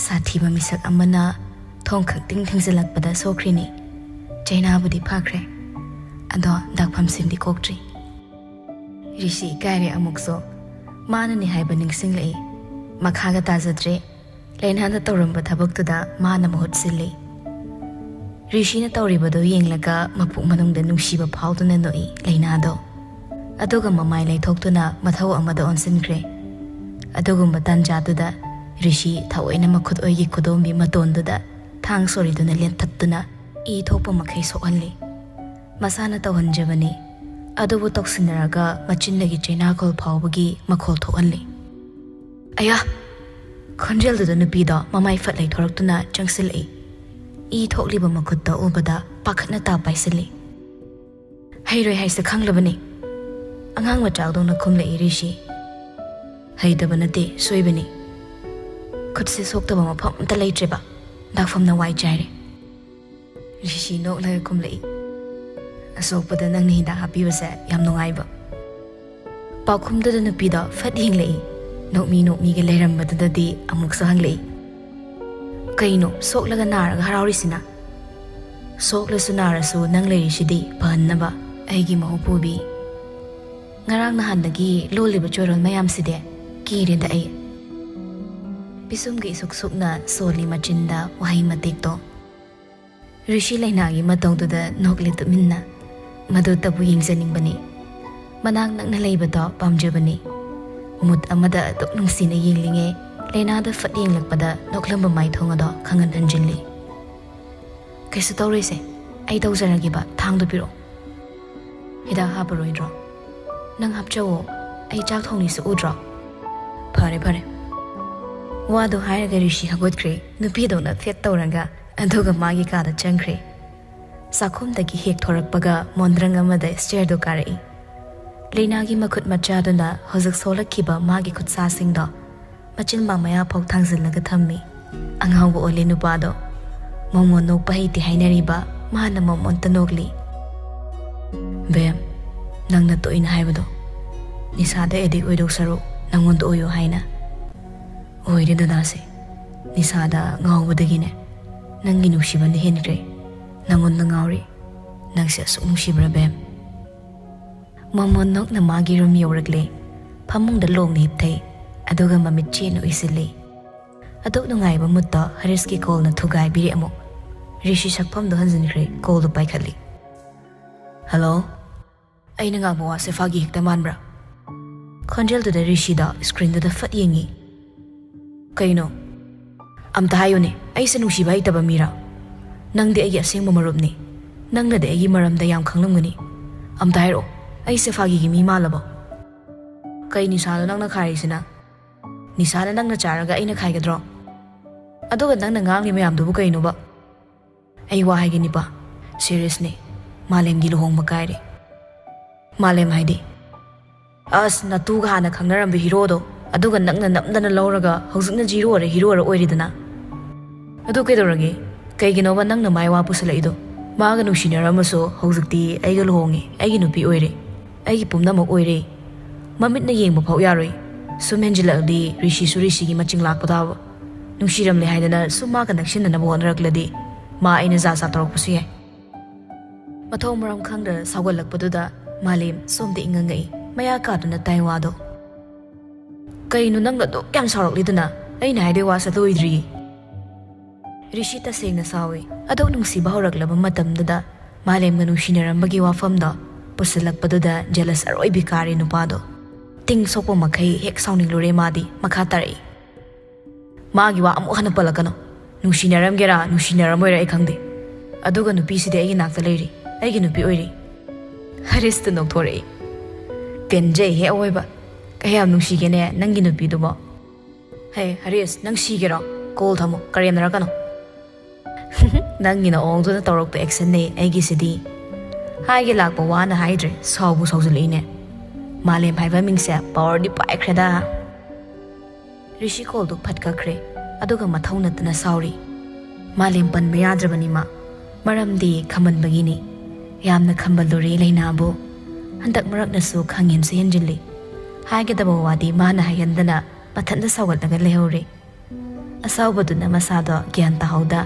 ꯁꯥꯊꯤꯕ ꯃꯤꯁꯛ ꯑꯃꯅ ꯊꯣꯡ ꯈꯛꯇꯤꯡ ꯊꯤꯡꯖꯤꯜꯂꯛꯄꯗ ꯁꯣꯛꯈ꯭ꯔꯤꯅꯤ꯫ ꯆꯩꯅꯥꯕꯨꯗꯤ ꯐꯈ꯭ꯔꯦ, ꯑꯗꯣ ꯗꯥꯛꯐꯝꯁꯤꯡꯗꯤ ꯀꯣꯛꯇ꯭ꯔꯤ꯫" ꯔꯤꯁꯤ ꯏꯀꯥꯏꯔꯦ ꯑꯃꯨꯛꯁꯨ꯫ ꯃꯥꯅꯅꯤ ꯍꯥꯏꯕ ꯅꯤꯡꯁꯤꯡꯂꯛꯏ꯫ ꯃꯈꯥꯒ ꯇꯥꯖꯗ꯭ꯔꯦ꯫ ꯂꯩꯅꯥꯅ ꯇꯧꯔꯝꯕ ꯊꯕꯛꯇꯨꯗ ꯃꯥꯅ ꯃꯍꯨꯠ ꯁꯤꯜꯂꯤ꯫ ꯔꯤꯁꯤꯅ ꯇꯧꯔꯤꯕꯗꯨ ꯌꯦꯡꯂꯒ ꯃꯄꯨꯛ ꯃꯅꯨꯡꯗ ꯅꯨꯡꯁꯤꯕ ꯐꯥꯎꯗꯨꯅ ꯅꯣꯛꯏ ꯂꯩꯅꯥꯗꯣ꯫ ꯑꯗꯨꯒ ꯃꯃꯥꯏ ꯂꯩꯊꯣꯛꯇꯨꯅ ꯃꯊꯧ ꯑꯃꯗ ꯑꯣꯟꯁꯤꯟꯈ꯭ꯔꯦ꯫ ꯑꯗꯨꯒꯨꯝꯕ ꯇꯥꯟꯖꯥꯗꯨꯗ ꯔꯤꯁꯤ ꯊꯑꯣꯏꯅ ꯃꯈꯨꯠ ꯑꯣꯏꯒꯤ ꯈꯨꯗꯣꯝꯕꯤ ꯃꯇꯣꯟꯗꯨꯗ ꯊꯥꯡ ꯁꯣꯔꯤꯗꯨꯅ ꯂꯦꯟꯊꯠꯇꯨꯅ ꯏ ꯊꯣꯛꯄ ꯃꯈꯩ ꯁꯣꯛꯍꯜꯂꯤ꯫ ꯃꯁꯥꯅ ꯇꯧꯍꯟꯖꯕꯅꯤ, ꯑꯗꯨꯕꯨ ꯇꯧꯁꯤꯟꯅꯔꯒ ꯃꯆꯤꯟꯗꯒꯤ ꯆꯩꯅꯥꯈꯣꯜ ꯐꯥꯎꯕꯒꯤ ꯃꯈꯣꯜ ꯊꯣꯛꯍꯜꯂꯤ꯫ "ꯑꯌꯥ!" ꯈꯣꯟꯖꯦꯜꯗꯨꯗ ꯅꯨꯄꯤꯗꯣ ꯃꯃꯥꯏ ꯐꯠ ꯂꯩꯊꯣꯔꯛꯇꯨꯅ ꯆꯪꯁꯤꯜꯂꯛꯏ꯫ ꯏ ꯊꯣꯛꯂꯤꯕ ꯃꯈꯨꯠꯇꯣ ꯎꯕꯗ ꯄꯥꯈꯠꯅ ꯇꯥ ꯄꯥꯏꯁꯤꯜꯂꯤ꯫ "ꯍꯩꯔꯣꯏ ꯍꯥꯏꯁꯦ ꯈꯪꯂꯕꯅꯤ꯫ ꯑꯉꯥꯡ ꯃꯆꯥꯗꯧꯅ ꯈꯨꯝꯂꯛꯏ ꯔꯤꯁꯤ꯫ "ꯍꯩꯇꯕ ꯅꯠꯇꯦ, ꯁꯣꯏꯕꯅꯤ꯫ ꯈꯨꯠꯁꯦ ꯁꯣꯛꯇꯕ ꯃꯐꯝ ꯑꯝꯇ ꯂꯩꯇ꯭ꯔꯦꯕ꯫ ꯗꯥꯛꯐꯝꯅ ꯋꯥꯏ ꯆꯥꯏꯔꯦ"꯫ ꯔꯤꯁꯤ ꯅꯣꯛꯂꯒ ꯈꯨꯝꯂꯛꯏ꯫ "ꯑꯁꯣꯛꯄꯗ ꯅꯪꯅ ꯍꯤꯗꯥꯛ ꯍꯥꯞꯄꯤꯕꯁꯦ ꯌꯥꯝ ꯅꯨꯡꯉꯥꯏꯕ"꯫ ꯄꯥꯎꯈꯨꯝꯗꯨꯗ ꯅꯨꯄꯤꯗꯣ ꯐꯠ ꯌꯦꯡꯂꯛꯏ꯫ ꯅꯣꯛꯃꯤ ꯅꯣꯛꯃꯤꯒ ꯂꯩꯔꯝꯕꯗꯨꯗꯗꯤ ꯑꯃꯨꯛꯁꯨ ꯍꯪꯂꯛꯏ꯫ "ꯀꯩꯅꯣ ꯁꯣꯛꯂꯒ ꯅꯥꯔꯒ ꯍꯔꯥꯎꯔꯤꯁꯤꯅ?" "ꯁꯣꯛꯂꯁꯨ ꯅꯥꯔꯁꯨ ꯅꯪ ꯂꯩꯔꯤꯁꯤꯗꯤ ꯐꯍꯟꯅꯕ, ꯑꯩꯒꯤ ꯃꯍꯨ ꯄꯨꯕꯤ꯫ ꯉꯔꯥꯡ ꯅꯍꯥꯟꯗꯒꯤ ꯂꯣꯜꯂꯤꯕ ꯆꯣꯏꯔꯣꯜ ꯃꯌꯥꯝꯁꯤꯗꯤ ꯀꯤꯔꯦꯗ ꯑꯩ"꯫ ꯄꯤꯁꯨꯝꯒ ꯏꯁꯨꯛ ꯁꯨꯛꯅ ꯁꯣꯜꯂꯤ ꯃꯆꯤꯟꯗ ꯋꯥꯍꯩ ꯃꯇꯦꯛꯇꯣ꯫ ꯔꯤꯁꯤ ꯂꯩꯅꯥꯒꯤ ꯃꯇꯧꯗꯨꯗ ꯅꯣꯛꯂꯤ ꯇꯨꯃꯤꯟꯅ꯫ ꯃꯗꯨꯇꯕꯨ ꯌꯦꯡꯖꯅꯤꯡꯕꯅꯤ꯫ ꯃꯅꯥꯛ ꯅꯛꯅ ꯂꯩꯕꯗꯣ ꯄꯥꯝꯖꯕꯅꯤ꯫ ꯃꯨꯠ ꯑꯃꯗ ꯑꯗꯨꯛ ꯅꯨꯡꯁꯤꯅ ꯌꯦꯡꯂꯤꯉꯩ ꯂꯩꯅꯥꯗ ꯐꯠ ꯌꯦꯡꯂꯛꯄꯗ ꯅꯣꯛꯂꯝꯕ ꯃꯥꯏꯊꯣꯡ ꯑꯗꯣ ꯈꯪꯍꯟ ꯍꯟꯖꯤꯜꯂꯤ꯫ "ꯀꯩꯁꯨ ꯇꯧꯔꯣꯏꯁꯦ, ꯑꯩ ꯇꯧꯖꯔꯒꯦꯕ, ꯊꯥꯡꯗꯨ ꯄꯤꯔꯛꯑꯣ"꯫ "ꯍꯤꯗꯥꯛ ꯍꯥꯞꯄꯔꯣꯏꯗ꯭ꯔꯣ? ꯅꯪ ꯍꯥꯞꯆꯧꯋꯣ, ꯑꯩ ꯆꯥꯛ ꯊꯣꯡꯂꯤꯁꯨ ꯎꯗ꯭ꯔꯣ?" "ꯐꯔꯦ ꯐꯔꯦ"꯫ ꯋꯥꯗꯣ ꯍꯥꯏꯔꯒ ꯔꯤꯁꯤ ꯍꯧꯒꯠꯈ꯭ꯔꯦ꯫ ꯅꯨꯄꯤꯗꯧꯅ ꯐꯦꯠ ꯇꯧꯔꯒ ꯑꯗꯨꯒ ꯃꯥꯒꯤ ꯀꯥꯗ ꯆꯪꯈ꯭ꯔꯦ꯫ ꯆꯥꯛꯈꯨꯝꯗꯒꯤ ꯍꯦꯛ ꯊꯣꯔꯛꯄꯒ ꯃꯣꯟꯗ꯭ꯔꯪ ꯑꯃꯗ ꯁ꯭ꯇꯦꯌꯔꯗꯨ ꯀꯥꯔꯛꯏ꯫ ꯂꯩꯅꯥꯒꯤ ꯃꯈꯨꯠ ꯃꯆꯥꯗꯨꯅ ꯍꯧꯖꯤꯛ ꯁꯣꯛꯂꯛꯈꯤꯕ ꯃꯥꯒꯤ ꯈꯨꯠꯁꯥꯁꯤꯡꯗꯣ ꯃꯆꯤꯟ ꯃꯌꯥꯐꯥꯎ ꯊꯥꯡꯖꯤꯜꯂꯒ ꯊꯝꯃꯤ꯫ ꯑꯉꯥꯎꯕ ꯑꯣꯜꯂꯦ ꯅꯨꯄꯥꯗꯣ꯫ ꯃꯣꯃꯣꯟ ꯅꯣꯛꯄ ꯍꯩꯇꯦ ꯍꯥꯏꯅꯔꯤꯕ ꯃꯥꯅ ꯃꯣꯃꯣꯟꯇ ꯅꯣꯛꯂꯤ꯫ "ꯕꯦꯝ, ꯅꯪꯅ ꯇꯣꯛꯏꯅ ꯍꯥꯏꯕꯗꯣ, ꯅꯤꯁꯥꯗ ꯑꯦꯗꯤꯛ ꯑꯣꯏꯗꯧ ꯁꯔꯨꯛ ꯅꯪꯉꯣꯟꯗ ꯑꯣꯏꯌꯣ ꯍꯥꯏꯅ꯫ ꯑꯣꯏꯔꯦ ꯗꯗꯥꯁꯦ, ꯅꯤꯁꯥꯗ ꯉꯥꯎꯕꯗꯒꯤꯅꯦ ꯅꯪꯒꯤ ꯅꯨꯡꯁꯤꯕꯅ ꯍꯦꯟꯈ꯭ꯔꯦ꯫ ꯅꯪꯉꯣꯟꯗ ꯉꯥꯎꯔꯦ꯫ ꯅꯪꯁꯦ ꯑꯁꯨꯛ ꯅꯨꯡꯁꯤꯕ꯭ꯔꯥ ꯕꯦꯝ?" ꯃꯣꯃꯣꯟ ꯅꯣꯛꯅ ꯃꯥꯒꯤ ꯔꯨꯝ ꯌꯧꯔꯛꯂꯦ꯫ ꯐꯃꯨꯡꯗ ꯂꯣꯡꯅ ꯍꯤꯞꯊꯩ꯫ ꯑꯗꯨꯒ ꯃꯃꯤꯠ ꯆꯦꯠꯅ ꯎꯏꯁꯤꯜꯂꯤ꯫ ꯑꯗꯨꯛ ꯅꯨꯡꯉꯥꯏꯕ ꯃꯨꯠꯇꯣ ꯍꯔꯤꯁꯀꯤ ꯀꯣꯜꯅ ꯊꯨꯒꯥꯏꯕꯤꯔꯦ ꯑꯃꯨꯛ꯫ ꯔꯤꯁꯤ ꯁꯛꯐꯝꯗꯣ ꯍꯟꯖꯤꯟꯈ꯭ꯔꯦ, ꯀꯣꯜꯗꯣ ꯄꯥꯏꯈꯠꯂꯤ꯫ "ꯍꯜꯂꯣ?" ꯑꯩꯅ ꯉꯥꯡꯕ ꯋꯥꯁꯦ ꯐꯥꯒꯤ ꯍꯦꯛꯇ ꯃꯥꯟꯕ꯭ꯔꯥ? ꯈꯣꯟꯖꯦꯜꯗꯨꯗ ꯔꯤꯁꯤꯗꯣ ꯁ꯭ꯀ꯭ꯔꯤꯟꯗꯨꯗ ꯐꯠ ꯌꯦꯡꯉꯤ꯫ "ꯀꯩꯅꯣ? ꯑꯝꯇ ꯍꯥꯏꯌꯨꯅꯦ, ꯑꯩꯁꯦ ꯅꯨꯡꯁꯤꯕ ꯍꯩꯇꯕ ꯃꯤꯔꯥ? ꯅꯪꯗꯤ ꯑꯩꯒꯤ ꯑꯁꯦꯡꯕ ꯃꯔꯨꯞꯅꯤ꯫ ꯅꯪꯅꯗꯤ ꯑꯩꯒꯤ ꯃꯔꯝꯗ ꯌꯥꯝ ꯈꯪꯂꯝꯒꯅꯤ꯫ ꯑꯝꯇ ꯍꯥꯏꯔꯛꯑꯣ, ꯑꯩꯁꯦ ꯐꯥꯒꯤꯒꯤ ꯃꯤ ꯃꯥꯜꯂꯕꯣ? ꯀꯩ ꯅꯤꯁꯥꯅꯣ ꯅꯪꯅ ꯈꯥꯏꯔꯤꯁꯤꯅ? ꯅꯤꯁꯥꯅ ꯅꯪꯅ ꯆꯥꯔꯒ ꯑꯩꯅ ꯈꯥꯏꯒꯗ꯭ꯔꯣ? ꯑꯗꯨꯒ ꯅꯪꯅ ꯉꯥꯡꯂꯤ ꯃꯌꯥꯝꯗꯨꯕꯨ ꯀꯩꯅꯣꯕ? ꯑꯩ ꯋꯥ ꯍꯥꯏꯒꯦ ꯅꯤꯄꯥ, ꯁꯤꯔꯤꯌꯁꯅꯤ꯫ ꯃꯥꯂꯦꯝꯒꯤ ꯂꯨꯍꯣꯡꯕ ꯀꯥꯏꯔꯦ꯫ ꯃꯥꯂꯦꯝ ꯍꯥꯏꯗꯤ? ꯑꯁ, ꯅꯇꯨꯒ ꯍꯥꯟꯅ ꯈꯪꯅꯔꯝꯕ ꯍꯤꯔꯣꯗꯣ, ꯑꯗꯨꯒ ꯅꯪꯅ ꯅꯝꯗꯅ ꯂꯧꯔꯒ ꯍꯧꯖꯤꯛꯅ ꯖꯤꯔꯣꯔ ꯍꯤꯔꯣꯔ ꯑꯣꯏꯔꯤꯗꯅ꯫ ꯑꯗꯨ ꯀꯩꯗꯧꯔꯒꯦ? ꯀꯩꯒꯤꯅꯣꯕ ꯅꯪꯅ ꯃꯥꯏ ꯋꯥ ꯄꯨꯁꯜꯂꯛꯏꯗꯣ? ꯃꯥꯒ ꯅꯨꯡꯁꯤꯅꯔꯝꯃꯁꯨ ꯍꯧꯖꯤꯛꯇꯤ ꯑꯩꯒ ꯂꯨꯍꯣꯡꯉꯦ, ꯑꯩꯒꯤ ꯅꯨꯄꯤ ꯑꯣꯏꯔꯦ, ꯑꯩꯒꯤ ꯄꯨꯝꯅꯃꯛ ꯑꯣꯏꯔꯦ꯫ ꯃꯃꯤꯠꯅ ꯌꯦꯡꯕ ꯐꯥꯎ ꯌꯥꯔꯣꯏ꯫ ꯁꯨꯝ ꯍꯦꯟꯖꯤꯜꯂꯛꯑꯗꯤ ꯔꯤꯁꯤꯁꯨ ꯔꯤꯁꯤꯒꯤ ꯃꯆꯤꯡ ꯂꯥꯛꯄ ꯇꯥꯕ꯫ ꯅꯨꯡꯁꯤꯔꯝꯂꯦ ꯍꯥꯏꯗꯅ ꯁꯨꯝ ꯃꯥꯒ ꯅꯛꯁꯤꯟꯅꯅꯕ ꯍꯣꯠꯅꯔꯛꯂꯗꯤ ꯃꯥ ꯑꯩꯅ ꯖꯥ ꯖꯥ ꯇꯧꯔꯛꯄꯁꯨ ꯌꯥꯏ꯫ ꯃꯊꯧ ꯃꯔꯝ ꯈꯪꯗ ꯁꯥꯎꯒꯠꯂꯛꯄꯗꯨꯗ ꯃꯥꯂꯦꯝ ꯁꯣꯝꯗ ꯏꯉꯪꯉꯛꯏ, ꯃꯌꯥ ꯀꯥꯗꯨꯅ ꯇꯥꯏ ꯋꯥꯗꯣ꯫ ꯀꯩꯅꯣ ꯅꯪꯅ ꯑꯗꯨꯛ ꯌꯥꯝ ꯁꯥꯎꯔꯛꯂꯤꯗꯨꯅ? ꯑꯩꯅ ꯍꯥꯏꯗꯣꯏ ꯋꯥꯁꯦ ꯂꯣꯏꯗ꯭ꯔꯤꯌꯦ꯫ ꯔꯤꯁꯤ ꯇꯁꯦꯡꯅ ꯁꯥꯎꯏ꯫ ꯑꯗꯨꯛ ꯅꯨꯡꯁꯤꯕ ꯍꯧꯔꯛꯂꯕ ꯃꯇꯝꯗꯨꯗ ꯃꯥꯂꯦꯝꯒ ꯅꯨꯡꯁꯤꯅꯔꯝꯕꯒꯤ ꯋꯥꯐꯝꯗꯣ ꯄꯨꯁꯤꯜꯂꯛꯄꯗꯨꯗ ꯖꯦꯂꯁ ꯑꯔꯣꯏꯕꯤ ꯀꯥꯔꯦ ꯅꯨꯄꯥꯗꯣ꯫ ꯇꯤꯡ ꯁꯣꯛꯄ ꯃꯈꯩ ꯍꯦꯛ ꯁꯥꯎꯅꯤꯡꯂꯨꯔꯦ ꯃꯥꯗꯤ꯫ ꯃꯈꯥ ꯇꯥꯔꯛꯏ, ꯃꯥꯒꯤ ꯋꯥ ꯑꯃꯨꯛ ꯍꯟꯅ ꯄꯜꯂꯛꯀꯅꯨ꯫ ꯅꯨꯡꯁꯤꯅꯔꯝꯒꯦꯔꯥ ꯅꯨꯡꯁꯤꯅꯔꯝꯃꯣꯏꯔꯥ ꯑꯩ ꯈꯪꯗꯦ, ꯑꯗꯨꯒ ꯅꯨꯄꯤꯁꯤꯗꯤ ꯑꯩꯒꯤ ꯅꯥꯛꯇ ꯂꯩꯔꯤ, ꯑꯩꯒꯤ ꯅꯨꯄꯤ ꯑꯣꯏꯔꯤ꯫ ꯍꯔꯤꯁꯇ ꯅꯣꯛꯊꯣꯔꯛꯏ꯫ ꯄꯦꯟꯖꯩꯍꯦ ꯑꯋꯣꯏꯕ꯫ ꯀꯌꯥꯝ ꯅꯨꯡꯁꯤꯒꯦꯅꯦ ꯅꯪꯒꯤ ꯅꯨꯄꯤꯗꯨꯕꯣ꯫ ꯍꯦ ꯍꯔꯤꯁ, ꯅꯪ ꯁꯤꯒꯦꯔꯣ? ꯀꯣꯜ ꯊꯝꯃꯣ, ꯀꯔꯦꯝꯅꯔꯛꯀꯅꯣ꯫ ꯅꯪꯒꯤ ꯅꯑꯣꯡꯗꯨꯅ ꯇꯧꯔꯛꯄ ꯑꯦꯛꯁꯟꯅꯦ ꯑꯩꯒꯤꯁꯤꯗꯤ꯫ ꯍꯥꯏꯒꯦ ꯂꯥꯛꯄ ꯋꯥꯅ ꯍꯥꯏꯗ꯭ꯔꯦ, ꯁꯥꯎꯕꯨ ꯁꯥꯎꯖꯜꯂꯛꯏꯅꯦ꯫ ꯃꯥꯂꯦꯝ ꯍꯥꯏꯕ ꯃꯤꯡꯁꯦ ꯄꯋꯥꯔꯗꯤ ꯄꯥꯏꯈ꯭ꯔꯦꯗ꯫ ꯔꯤꯁꯤ ꯀꯣꯜꯗꯨ ꯐꯠ ꯀꯛꯈ꯭ꯔꯦ, ꯑꯗꯨꯒ ꯃꯊꯧ ꯅꯠꯇꯅ ꯁꯥꯎꯔꯤ꯫ ꯃꯥꯂꯦꯝ ꯄꯟꯕ ꯌꯥꯗ꯭ꯔꯕꯅꯤ ꯃꯥ, ꯃꯔꯝꯗꯤ ꯈꯝꯕꯟꯕꯒꯤꯅꯤ꯫ ꯌꯥꯝꯅ ꯈꯝꯕꯜꯂꯨꯔꯦ ꯂꯩꯅꯥꯕꯨ꯫ ꯍꯟꯗꯛ ꯃꯔꯛꯅꯁꯨ ꯈꯪꯍꯦꯟꯁꯨ ꯍꯦꯟꯖꯤꯜꯂꯤ꯫ ꯍꯥꯏꯒꯗꯕ ꯋꯥꯗꯤ ꯃꯥꯅ ꯍꯥꯏꯍꯟꯗꯅ ꯃꯊꯟꯇ ꯁꯥꯎꯒꯠꯂꯒ ꯂꯩꯍꯧꯔꯦ꯫ ꯑꯁꯥꯎꯕꯗꯨꯅ ꯃꯁꯥꯗꯣ ꯒ꯭ꯌꯥꯟ ꯇꯥꯍꯧꯗ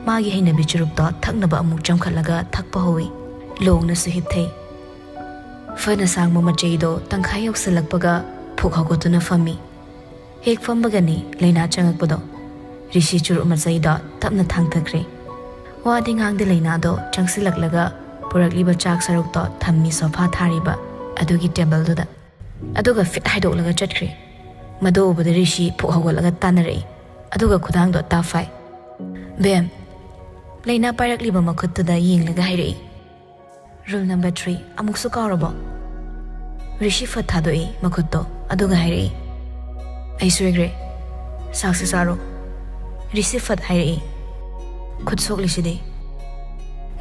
ꯃꯥꯒꯤ ꯍꯩꯅꯕꯤ ꯆꯨꯔꯨꯞꯇꯣ ꯊꯛꯅꯕ ꯑꯃꯨꯛ ꯆꯝꯈꯠꯂꯒ ꯊꯛꯄ ꯍꯧꯏ꯫ ꯂꯣꯡꯅꯁꯨ ꯍꯤꯞꯊꯩ꯫ ꯐꯅ ꯁꯥꯡꯕ ꯃꯆꯩꯗꯣ ꯇꯪꯈꯥꯏ ꯌꯧꯁꯤꯜꯂꯛꯄꯒ ꯐꯨꯛ ꯍꯧꯒꯠꯇꯨꯅ ꯐꯝꯃꯤ꯫ ꯍꯦꯛ ꯐꯝꯕꯒꯅꯤ ꯂꯩꯅꯥ ꯆꯪꯉꯛꯄꯗꯣ꯫ ꯔꯤꯁꯤ ꯆꯨꯔꯨꯞ ꯃꯆꯩꯗꯣ ꯇꯞꯅ ꯊꯥꯡꯊꯈ꯭ꯔꯦ꯫ ꯋꯥꯗꯤ ꯉꯥꯡꯗꯦ ꯂꯩꯅꯥꯗꯣ ꯆꯪꯁꯤꯜꯂꯛꯂꯒ ꯄꯨꯔꯛꯂꯤꯕ ꯆꯥꯛ ꯁꯔꯨꯛꯇꯣ ꯊꯝꯃꯤ ꯁꯣꯐꯥ ꯊꯥꯔꯤꯕ ꯑꯗꯨꯒꯤ ꯇꯦꯕꯜꯗꯨꯗ꯫ ꯑꯗꯨꯒ ꯐꯤꯠ ꯍꯥꯏꯗꯣꯛꯂꯒ ꯆꯠꯈ꯭ꯔꯦ꯫ ꯃꯗꯨ ꯎꯕꯗ ꯔꯤꯁꯤ ꯐꯨꯛ ꯍꯧꯒꯠꯂꯒ ꯇꯥꯟꯅꯔꯛꯏ, ꯑꯗꯨꯒ ꯈꯨꯗꯥꯡꯗꯣ ꯇꯥꯐꯥꯏ꯫ ꯕꯦꯝ, ꯂꯩꯅꯥ ꯄꯥꯏꯔꯛꯂꯤꯕ ꯃꯈꯨꯠꯇꯨꯗ ꯌꯦꯡꯂꯒ ꯍꯥꯏꯔꯛꯏ, "Rule number three ꯑꯃꯨꯛꯁꯨ ꯀꯥꯎꯔꯕꯣ?" ꯔꯤꯁꯤ ꯐꯠ ꯊꯥꯗꯣꯛꯏ ꯃꯈꯨꯠꯇꯣ, ꯑꯗꯨꯒ ꯍꯥꯏꯔꯛꯏ, "ꯑꯩ ꯁꯣꯏꯈ꯭ꯔꯦ, ꯆꯥꯛꯁꯤ ꯆꯥꯔꯣ," ꯔꯤꯁꯤ ꯐꯠ ꯍꯥꯏꯔꯛꯏ꯫ "ꯈꯨꯠ ꯁꯣꯛꯂꯤꯁꯤꯗꯤ?"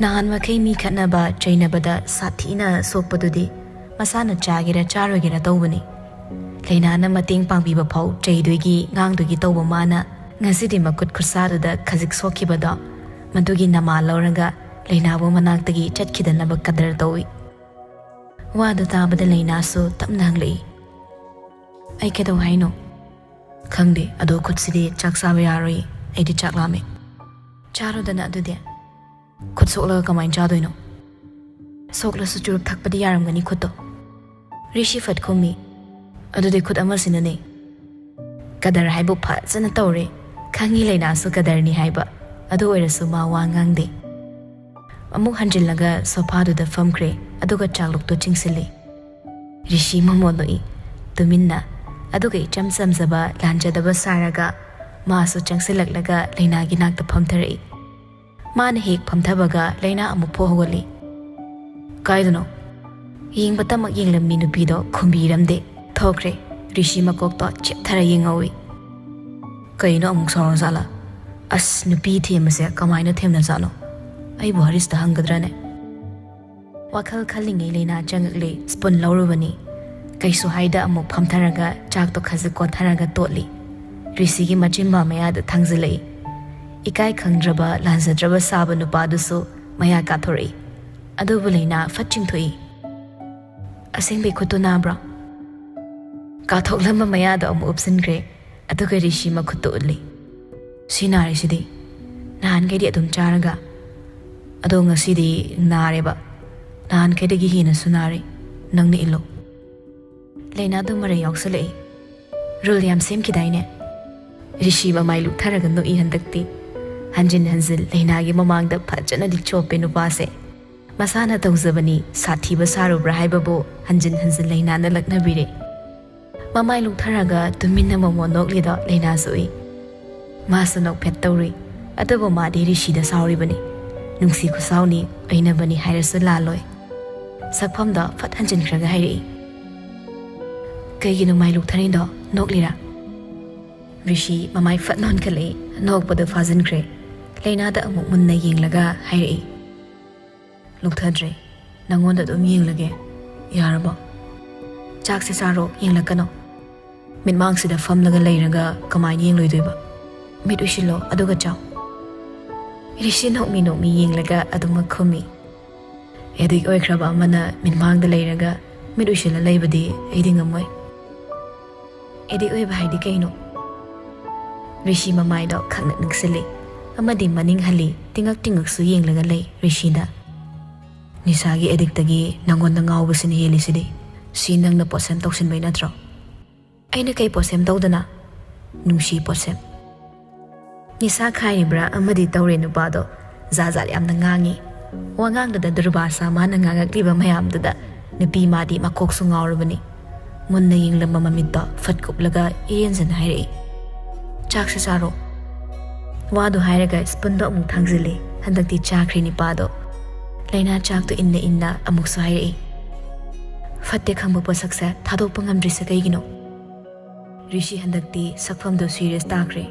"ꯅꯍꯥꯟ ꯃꯈꯩ ꯃꯤ ꯈꯠꯅꯕ ꯆꯩꯅꯕꯗ ꯁꯥꯊꯤꯅ ꯁꯣꯛꯄꯗꯨꯗꯤ ꯃꯁꯥꯅ ꯆꯥꯒꯦꯔꯥ ꯆꯥꯔꯣꯏꯒꯦꯔꯥ ꯇꯧꯕꯅꯤ꯫ ꯂꯩꯅꯥꯅ ꯃꯇꯦꯡ ꯄꯥꯡꯕꯤꯕ ꯐꯥꯎ ꯆꯩꯗꯣꯏꯒꯤ ꯉꯥꯡꯗꯣꯏꯒꯤ ꯇꯧꯕ ꯃꯥꯅ ꯉꯁꯤꯗꯤ ꯃꯈꯨꯠ ꯈꯨꯠꯁꯥꯗꯨꯗ ꯈꯖꯤꯛ ꯁꯣꯛꯈꯤꯕꯗꯣ, ꯃꯗꯨꯒꯤ ꯅꯃꯥ ꯂꯧꯔꯒ ꯂꯩꯅꯥꯕꯨ ꯃꯅꯥꯛꯇꯒꯤ ꯆꯠꯈꯤꯗꯅꯕ ꯀꯗꯔ ꯇꯧꯏ꯫" ꯋꯥꯗꯨ ꯇꯥꯕꯗ ꯂꯩꯅꯥꯁꯨ ꯇꯞꯅ ꯍꯪꯂꯛꯏ, "ꯑꯩ ꯀꯩꯗꯧ ꯍꯥꯏꯅꯣ?" "ꯈꯪꯗꯦ, ꯑꯗꯣ ꯈꯨꯠꯁꯤꯗꯤ ꯆꯥꯛ ꯆꯥꯕ ꯌꯥꯔꯣꯏ, ꯑꯩꯗꯤ ꯆꯥꯛ ꯂꯥꯝꯃꯦ꯫" "ꯆꯥꯔꯣꯗꯅ ꯑꯗꯨꯗꯤ꯫" "ꯈꯨꯠ ꯁꯣꯛꯂꯒ ꯀꯃꯥꯏꯅ ꯆꯥꯗꯣꯏꯅꯣ?" "ꯁꯣꯛꯂꯁꯨ ꯆꯨꯔꯨꯞ ꯊꯛꯄꯗꯤ ꯌꯥꯔꯝꯒꯅꯤ ꯈꯨꯠꯇꯣ꯫" ꯔꯤꯁꯤ ꯐꯠ ꯈꯨꯝꯃꯤ, "ꯑꯗꯨꯗꯤ ꯈꯨꯠ ꯑꯃꯁꯤꯅꯅꯦ?" ꯀꯗꯔ ꯍꯥꯏꯕꯨ ꯐꯖꯅ ꯇꯧꯔꯦ꯫ ꯈꯪꯉꯤ ꯂꯩꯅꯥꯁꯨ ꯀꯗꯔꯅꯤ ꯍꯥꯏꯕ, ꯑꯗꯨ ꯑꯣꯏꯔꯁꯨ ꯃꯥ ꯋꯥ ꯉꯥꯡꯗꯦ꯫ ꯑꯃꯨꯛ ꯍꯟꯖꯤꯜꯂꯒ ꯁꯣꯐꯥꯗꯨꯗ ꯐꯝꯈ꯭ꯔꯦ, ꯑꯗꯨꯒ ꯆꯥꯛꯂꯨꯛꯇꯨ ꯆꯤꯡꯁꯤꯜꯂꯤ꯫ ꯔꯤꯁꯤ ꯃꯃꯣꯟ ꯅꯣꯛꯏ, ꯇꯨꯃꯤꯟꯅ, ꯑꯗꯨꯒ ꯏꯆꯝ ꯆꯝꯖꯕ ꯂꯥꯟꯖꯗꯕ ꯁꯥꯔꯒ ꯃꯥꯁꯨ ꯆꯪꯁꯤꯜꯂꯛꯂꯒ ꯂꯩꯅꯥꯒꯤ ꯅꯥꯛꯇ ꯐꯝꯊꯔꯛꯏ꯫ ꯃꯥꯅ ꯍꯦꯛ ꯐꯝꯊꯕꯒ ꯂꯩꯅꯥ ꯑꯃꯨꯛ ꯐꯨ ꯍꯧꯒꯠꯂꯤ꯫ "ꯀꯥꯏꯗꯅꯣ?" ꯌꯦꯡꯕꯇꯃꯛ ꯌꯦꯡꯂꯝꯃꯤ ꯅꯨꯄꯤꯗꯣ ꯈꯨꯝꯕꯤꯔꯝꯗꯦ꯫ ꯊꯣꯛꯈ꯭ꯔꯦ꯫ ꯔꯤꯁꯤ ꯃꯀꯣꯛꯇꯣ ꯆꯦꯞꯊꯔ ꯌꯦꯡꯍꯧꯏ꯫ "ꯀꯩꯅꯣ ꯑꯃꯨꯛ ꯁꯥꯎꯔꯖꯥꯠꯂꯥ? ꯑꯁ, ꯅꯨꯄꯤ ꯊꯦꯝꯕꯁꯦ ꯀꯃꯥꯏꯅ ꯊꯦꯝꯅꯖꯥꯠꯅꯣ? ꯑꯩꯕꯨ ꯍꯔꯤꯁꯇ ꯍꯪꯒꯗ꯭ꯔꯅꯦ?" ꯋꯥꯈꯜ ꯈꯜꯂꯤꯉꯩ ꯂꯩꯅꯥ ꯆꯪꯉꯛꯂꯦ꯫ ꯁ꯭ꯄꯨꯟ ꯂꯧꯔꯨꯕꯅꯤ꯫ ꯀꯩꯁꯨ ꯍꯥꯏꯗ ꯑꯃꯨꯛ ꯐꯝꯊꯔꯒ ꯆꯥꯛꯇꯣ ꯈꯖꯤꯛ ꯀꯣꯠꯊꯔꯒ ꯇꯣꯠꯂꯤ꯫ ꯔꯤꯁꯤꯒꯤ ꯃꯆꯤꯟꯕꯥ ꯃꯌꯥꯗ ꯊꯥꯡꯖꯤꯜꯂꯛꯏ꯫ ꯏꯀꯥꯏ ꯈꯪꯗ꯭ꯔꯕ, ꯂꯥꯟꯖꯗ꯭ꯔꯕ ꯁꯥꯕ ꯅꯨꯄꯥꯗꯨꯁꯨ ꯃꯌꯥ ꯀꯥꯊꯣꯔꯛꯏ꯫ ꯑꯗꯨꯕꯨ ꯂꯩꯅꯥ ꯐꯠ ꯆꯤꯡꯊꯣꯛꯏ꯫ "ꯑꯁꯦꯡꯕꯩ ꯈꯨꯠꯇꯨ ꯅꯥꯕ꯭ꯔꯣ?" ꯀꯥꯊꯣꯛꯂꯝꯕ ꯃꯌꯥꯗꯣ ꯑꯃꯨꯛ ꯎꯞꯁꯤꯟꯈ꯭ꯔꯦ, ꯑꯗꯨꯒ ꯔꯤꯁꯤ ꯃꯈꯨꯠꯇꯨ ꯎꯠꯂꯤ꯫ "ꯁꯤ ꯅꯥꯔꯤꯁꯤꯗꯤ? ꯅꯍꯥꯟꯈꯩꯗꯤ ꯑꯗꯨꯝ ꯆꯥꯔꯒ꯫ ꯑꯗꯣ ꯉꯁꯤꯗꯤ ꯅꯥꯔꯦꯕ꯫ ꯅꯍꯥꯟꯈꯩꯗꯒꯤ ꯍꯦꯟꯅꯁꯨ ꯅꯥꯔꯦ꯫ ꯅꯪꯅ ꯏꯜꯂꯣ꯫" ꯂꯩꯅꯥꯗꯨ ꯃꯔꯩ ꯌꯥꯎꯁꯜꯂꯛꯏ꯫ "ꯔꯨꯜ ꯌꯥꯝ ꯁꯦꯝꯈꯤꯗꯥꯏꯅꯦ?" ꯔꯤꯁꯤ ꯃꯃꯥꯏ ꯂꯨꯛꯊꯔꯒ ꯅꯣꯛꯏ ꯍꯟꯗꯛꯇꯤ꯫ ꯍꯟꯖꯤꯟ ꯍꯟꯖꯤꯟ ꯂꯩꯅꯥꯒꯤ ꯃꯃꯥꯡꯗ ꯐꯖꯅꯗꯤ ꯆꯣꯞꯄꯦ ꯅꯨꯄꯥꯁꯦ꯫ ꯃꯁꯥꯅ ꯇꯧꯖꯕꯅꯤ, ꯁꯥꯊꯤꯕ ꯁꯥꯔꯨꯕ꯭ꯔꯥ ꯍꯥꯏꯕꯕꯨ ꯍꯟꯖꯤꯟ ꯍꯟꯖꯤꯟ ꯂꯩꯅꯥꯅ ꯂꯛꯅꯕꯤꯔꯦ꯫ ꯃꯃꯥꯏ ꯂꯨꯛꯊꯔꯒ ꯇꯨꯃꯤꯟꯅ ꯃꯃꯣꯟ ꯅꯣꯛꯂꯤꯗꯣ ꯂꯩꯅꯥꯁꯨ ꯎꯏ꯫ ꯃꯥꯁꯨ ꯅꯣꯛꯐꯦꯠ ꯇꯧꯔꯨꯏ꯫ ꯑꯗꯨꯕꯨ ꯃꯥꯗꯤ ꯔꯤꯁꯤꯗ ꯁꯥꯎꯔꯤꯕꯅꯤ꯫ ꯅꯨꯡꯁꯤ ꯈꯨꯁꯥꯎꯅꯤ, ꯑꯩꯅꯕꯅꯤ ꯍꯥꯏꯔꯁꯨ ꯂꯥꯜꯂꯣꯏ꯫ ꯁꯛꯐꯝꯗꯣ ꯐꯠ ꯍꯟꯖꯤꯟꯈ꯭ꯔꯒ ꯍꯥꯏꯔꯛꯏ, "ꯀꯩꯒꯤꯅꯣ ꯃꯥꯏ ꯂꯨꯛꯊꯔꯤꯗꯣ? ꯅꯣꯛꯂꯤꯔꯥ?" ꯔꯤꯁꯤ ꯃꯃꯥꯏ ꯐꯠ ꯅꯣꯟꯈꯠꯂꯛꯏ꯫ ꯅꯣꯛꯄꯗꯨ ꯐꯥꯖꯤꯟꯈ꯭ꯔꯦ꯫ ꯂꯩꯅꯥꯗ ꯑꯃꯨꯛ ꯃꯨꯟꯅ ꯌꯦꯡꯂꯒ ꯍꯥꯏꯔꯛꯏ, "ꯂꯨꯞꯊꯗ꯭ꯔꯦ, ꯅꯪꯉꯣꯟꯗ ꯑꯗꯨꯝ ꯌꯦꯡꯂꯒꯦ꯫ ꯌꯥꯔꯕꯣ? ꯆꯥꯛꯁꯦ ꯆꯥꯔꯣ, ꯌꯦꯡꯂꯛꯀꯅꯣ꯫ ꯃꯤꯠꯃꯥꯡꯁꯤꯗ ꯐꯝꯂꯒ ꯂꯩꯔꯒ ꯀꯃꯥꯏꯅ ꯌꯦꯡꯂꯣꯏꯗꯣꯏꯕ? ꯃꯤꯠ ꯎꯏꯁꯤꯜꯂꯣ, ꯑꯗꯨꯒ ꯆꯥꯎ꯫" ꯔꯤꯁꯤ ꯅꯣꯛꯃꯤ ꯅꯣꯛꯃꯤ ꯌꯦꯡꯂꯒ ꯑꯗꯨꯃꯛ ꯈꯨꯝꯃꯤ꯫ ꯑꯦꯗꯤꯛ ꯑꯣꯏꯈ꯭ꯔꯕ ꯑꯃꯅ ꯃꯤꯠꯃꯥꯡꯗ ꯂꯩꯔꯒ ꯃꯤꯠ ꯎꯏꯁꯤꯜꯂ ꯂꯩꯕꯗꯤ ꯑꯩꯗꯤ ꯉꯝꯃꯣꯏ꯫ ꯑꯦꯗꯤꯛ ꯑꯣꯏꯕ ꯍꯥꯏꯗꯤ ꯀꯩꯅꯣ? ꯔꯤꯁꯤ ꯃꯃꯥꯏꯗꯣ ꯈꯪꯅꯛ ꯅꯛꯁꯤꯜꯂꯤ ꯑꯃꯗꯤ ꯃꯅꯤꯡ ꯍꯜꯂꯤ꯫ ꯇꯤꯡꯉꯛ ꯇꯤꯡꯉꯛꯁꯨ ꯌꯦꯡꯂꯒ ꯂꯩ ꯔꯤꯁꯤꯗ꯫ "ꯅꯤꯁꯥꯒꯤ ꯑꯦꯗꯤꯛꯇꯒꯤ ꯅꯪꯉꯣꯟꯗ ꯉꯥꯎꯕꯁꯤꯅ ꯍꯦꯜꯂꯤꯁꯤꯗꯤ꯫ ꯁꯤ ꯅꯪꯅ ꯄꯣꯠꯁꯦꯝ ꯇꯧꯁꯤꯟꯕꯩ ꯅꯠꯇ꯭ꯔꯣ?" "ꯑꯩꯅ ꯀꯩ ꯄꯣꯠꯁꯦꯝ ꯇꯧꯗꯅ?" "ꯅꯨꯡꯁꯤ ꯄꯣꯠꯁꯦꯝ꯫" ꯅꯤꯁꯥ ꯈꯥꯏꯔꯤꯕ꯭ꯔꯥ ꯑꯃꯗꯤ ꯇꯧꯔꯦ ꯅꯨꯄꯥꯗꯣ꯫ ꯖꯥꯠ ꯖꯥꯠ ꯌꯥꯝꯅ ꯉꯥꯡꯉꯤ꯫ ꯋꯥꯉꯥꯡꯗꯨꯗ ꯗꯨꯔꯕꯥꯁꯥ ꯃꯥꯅ ꯉꯥꯡꯉꯛꯂꯤꯕ ꯃꯌꯥꯝꯗꯨꯗ ꯅꯨꯄꯤ ꯃꯥꯗꯤ ꯃꯀꯣꯛꯁꯨ ꯉꯥꯎꯔꯕꯅꯤ꯫ ꯃꯨꯟꯅ ꯌꯦꯡꯂꯝꯕ ꯃꯃꯤꯠꯇꯣ ꯐꯠ ꯀꯨꯞꯂꯒ ꯏꯔꯦꯟꯖꯅ ꯍꯥꯏꯔꯛꯏ, "ꯆꯥꯛꯁꯦ ꯆꯥꯔꯣ꯫" ꯋꯥꯗꯨ ꯍꯥꯏꯔꯒ ꯁ꯭ꯄꯨꯟꯗꯣ ꯑꯃꯨꯛ ꯊꯥꯡꯖꯤꯜꯂꯤ꯫ ꯍꯟꯗꯛꯇꯤ ꯆꯥꯈ꯭ꯔꯦ ꯅꯤꯄꯥꯗꯣ꯫ ꯂꯩꯅꯥ ꯆꯥꯛꯇꯨ ꯏꯟꯅ ꯏꯟꯅ ꯑꯃꯨꯛꯁꯨ ꯍꯥꯏꯔꯛꯏ, "ꯐꯠꯇꯦ ꯈꯪꯕ ꯄꯣꯠꯁꯛꯁꯦ ꯊꯥꯗꯣꯛꯄ ꯉꯝꯗ꯭ꯔꯤꯁꯦ ꯀꯩꯒꯤꯅꯣ?" ꯔꯤꯁꯤ ꯍꯟꯗꯛꯇꯤ ꯁꯛꯐꯝꯗꯣ ꯁꯤꯔꯤꯌꯁ ꯇꯥꯈ꯭ꯔꯦ꯫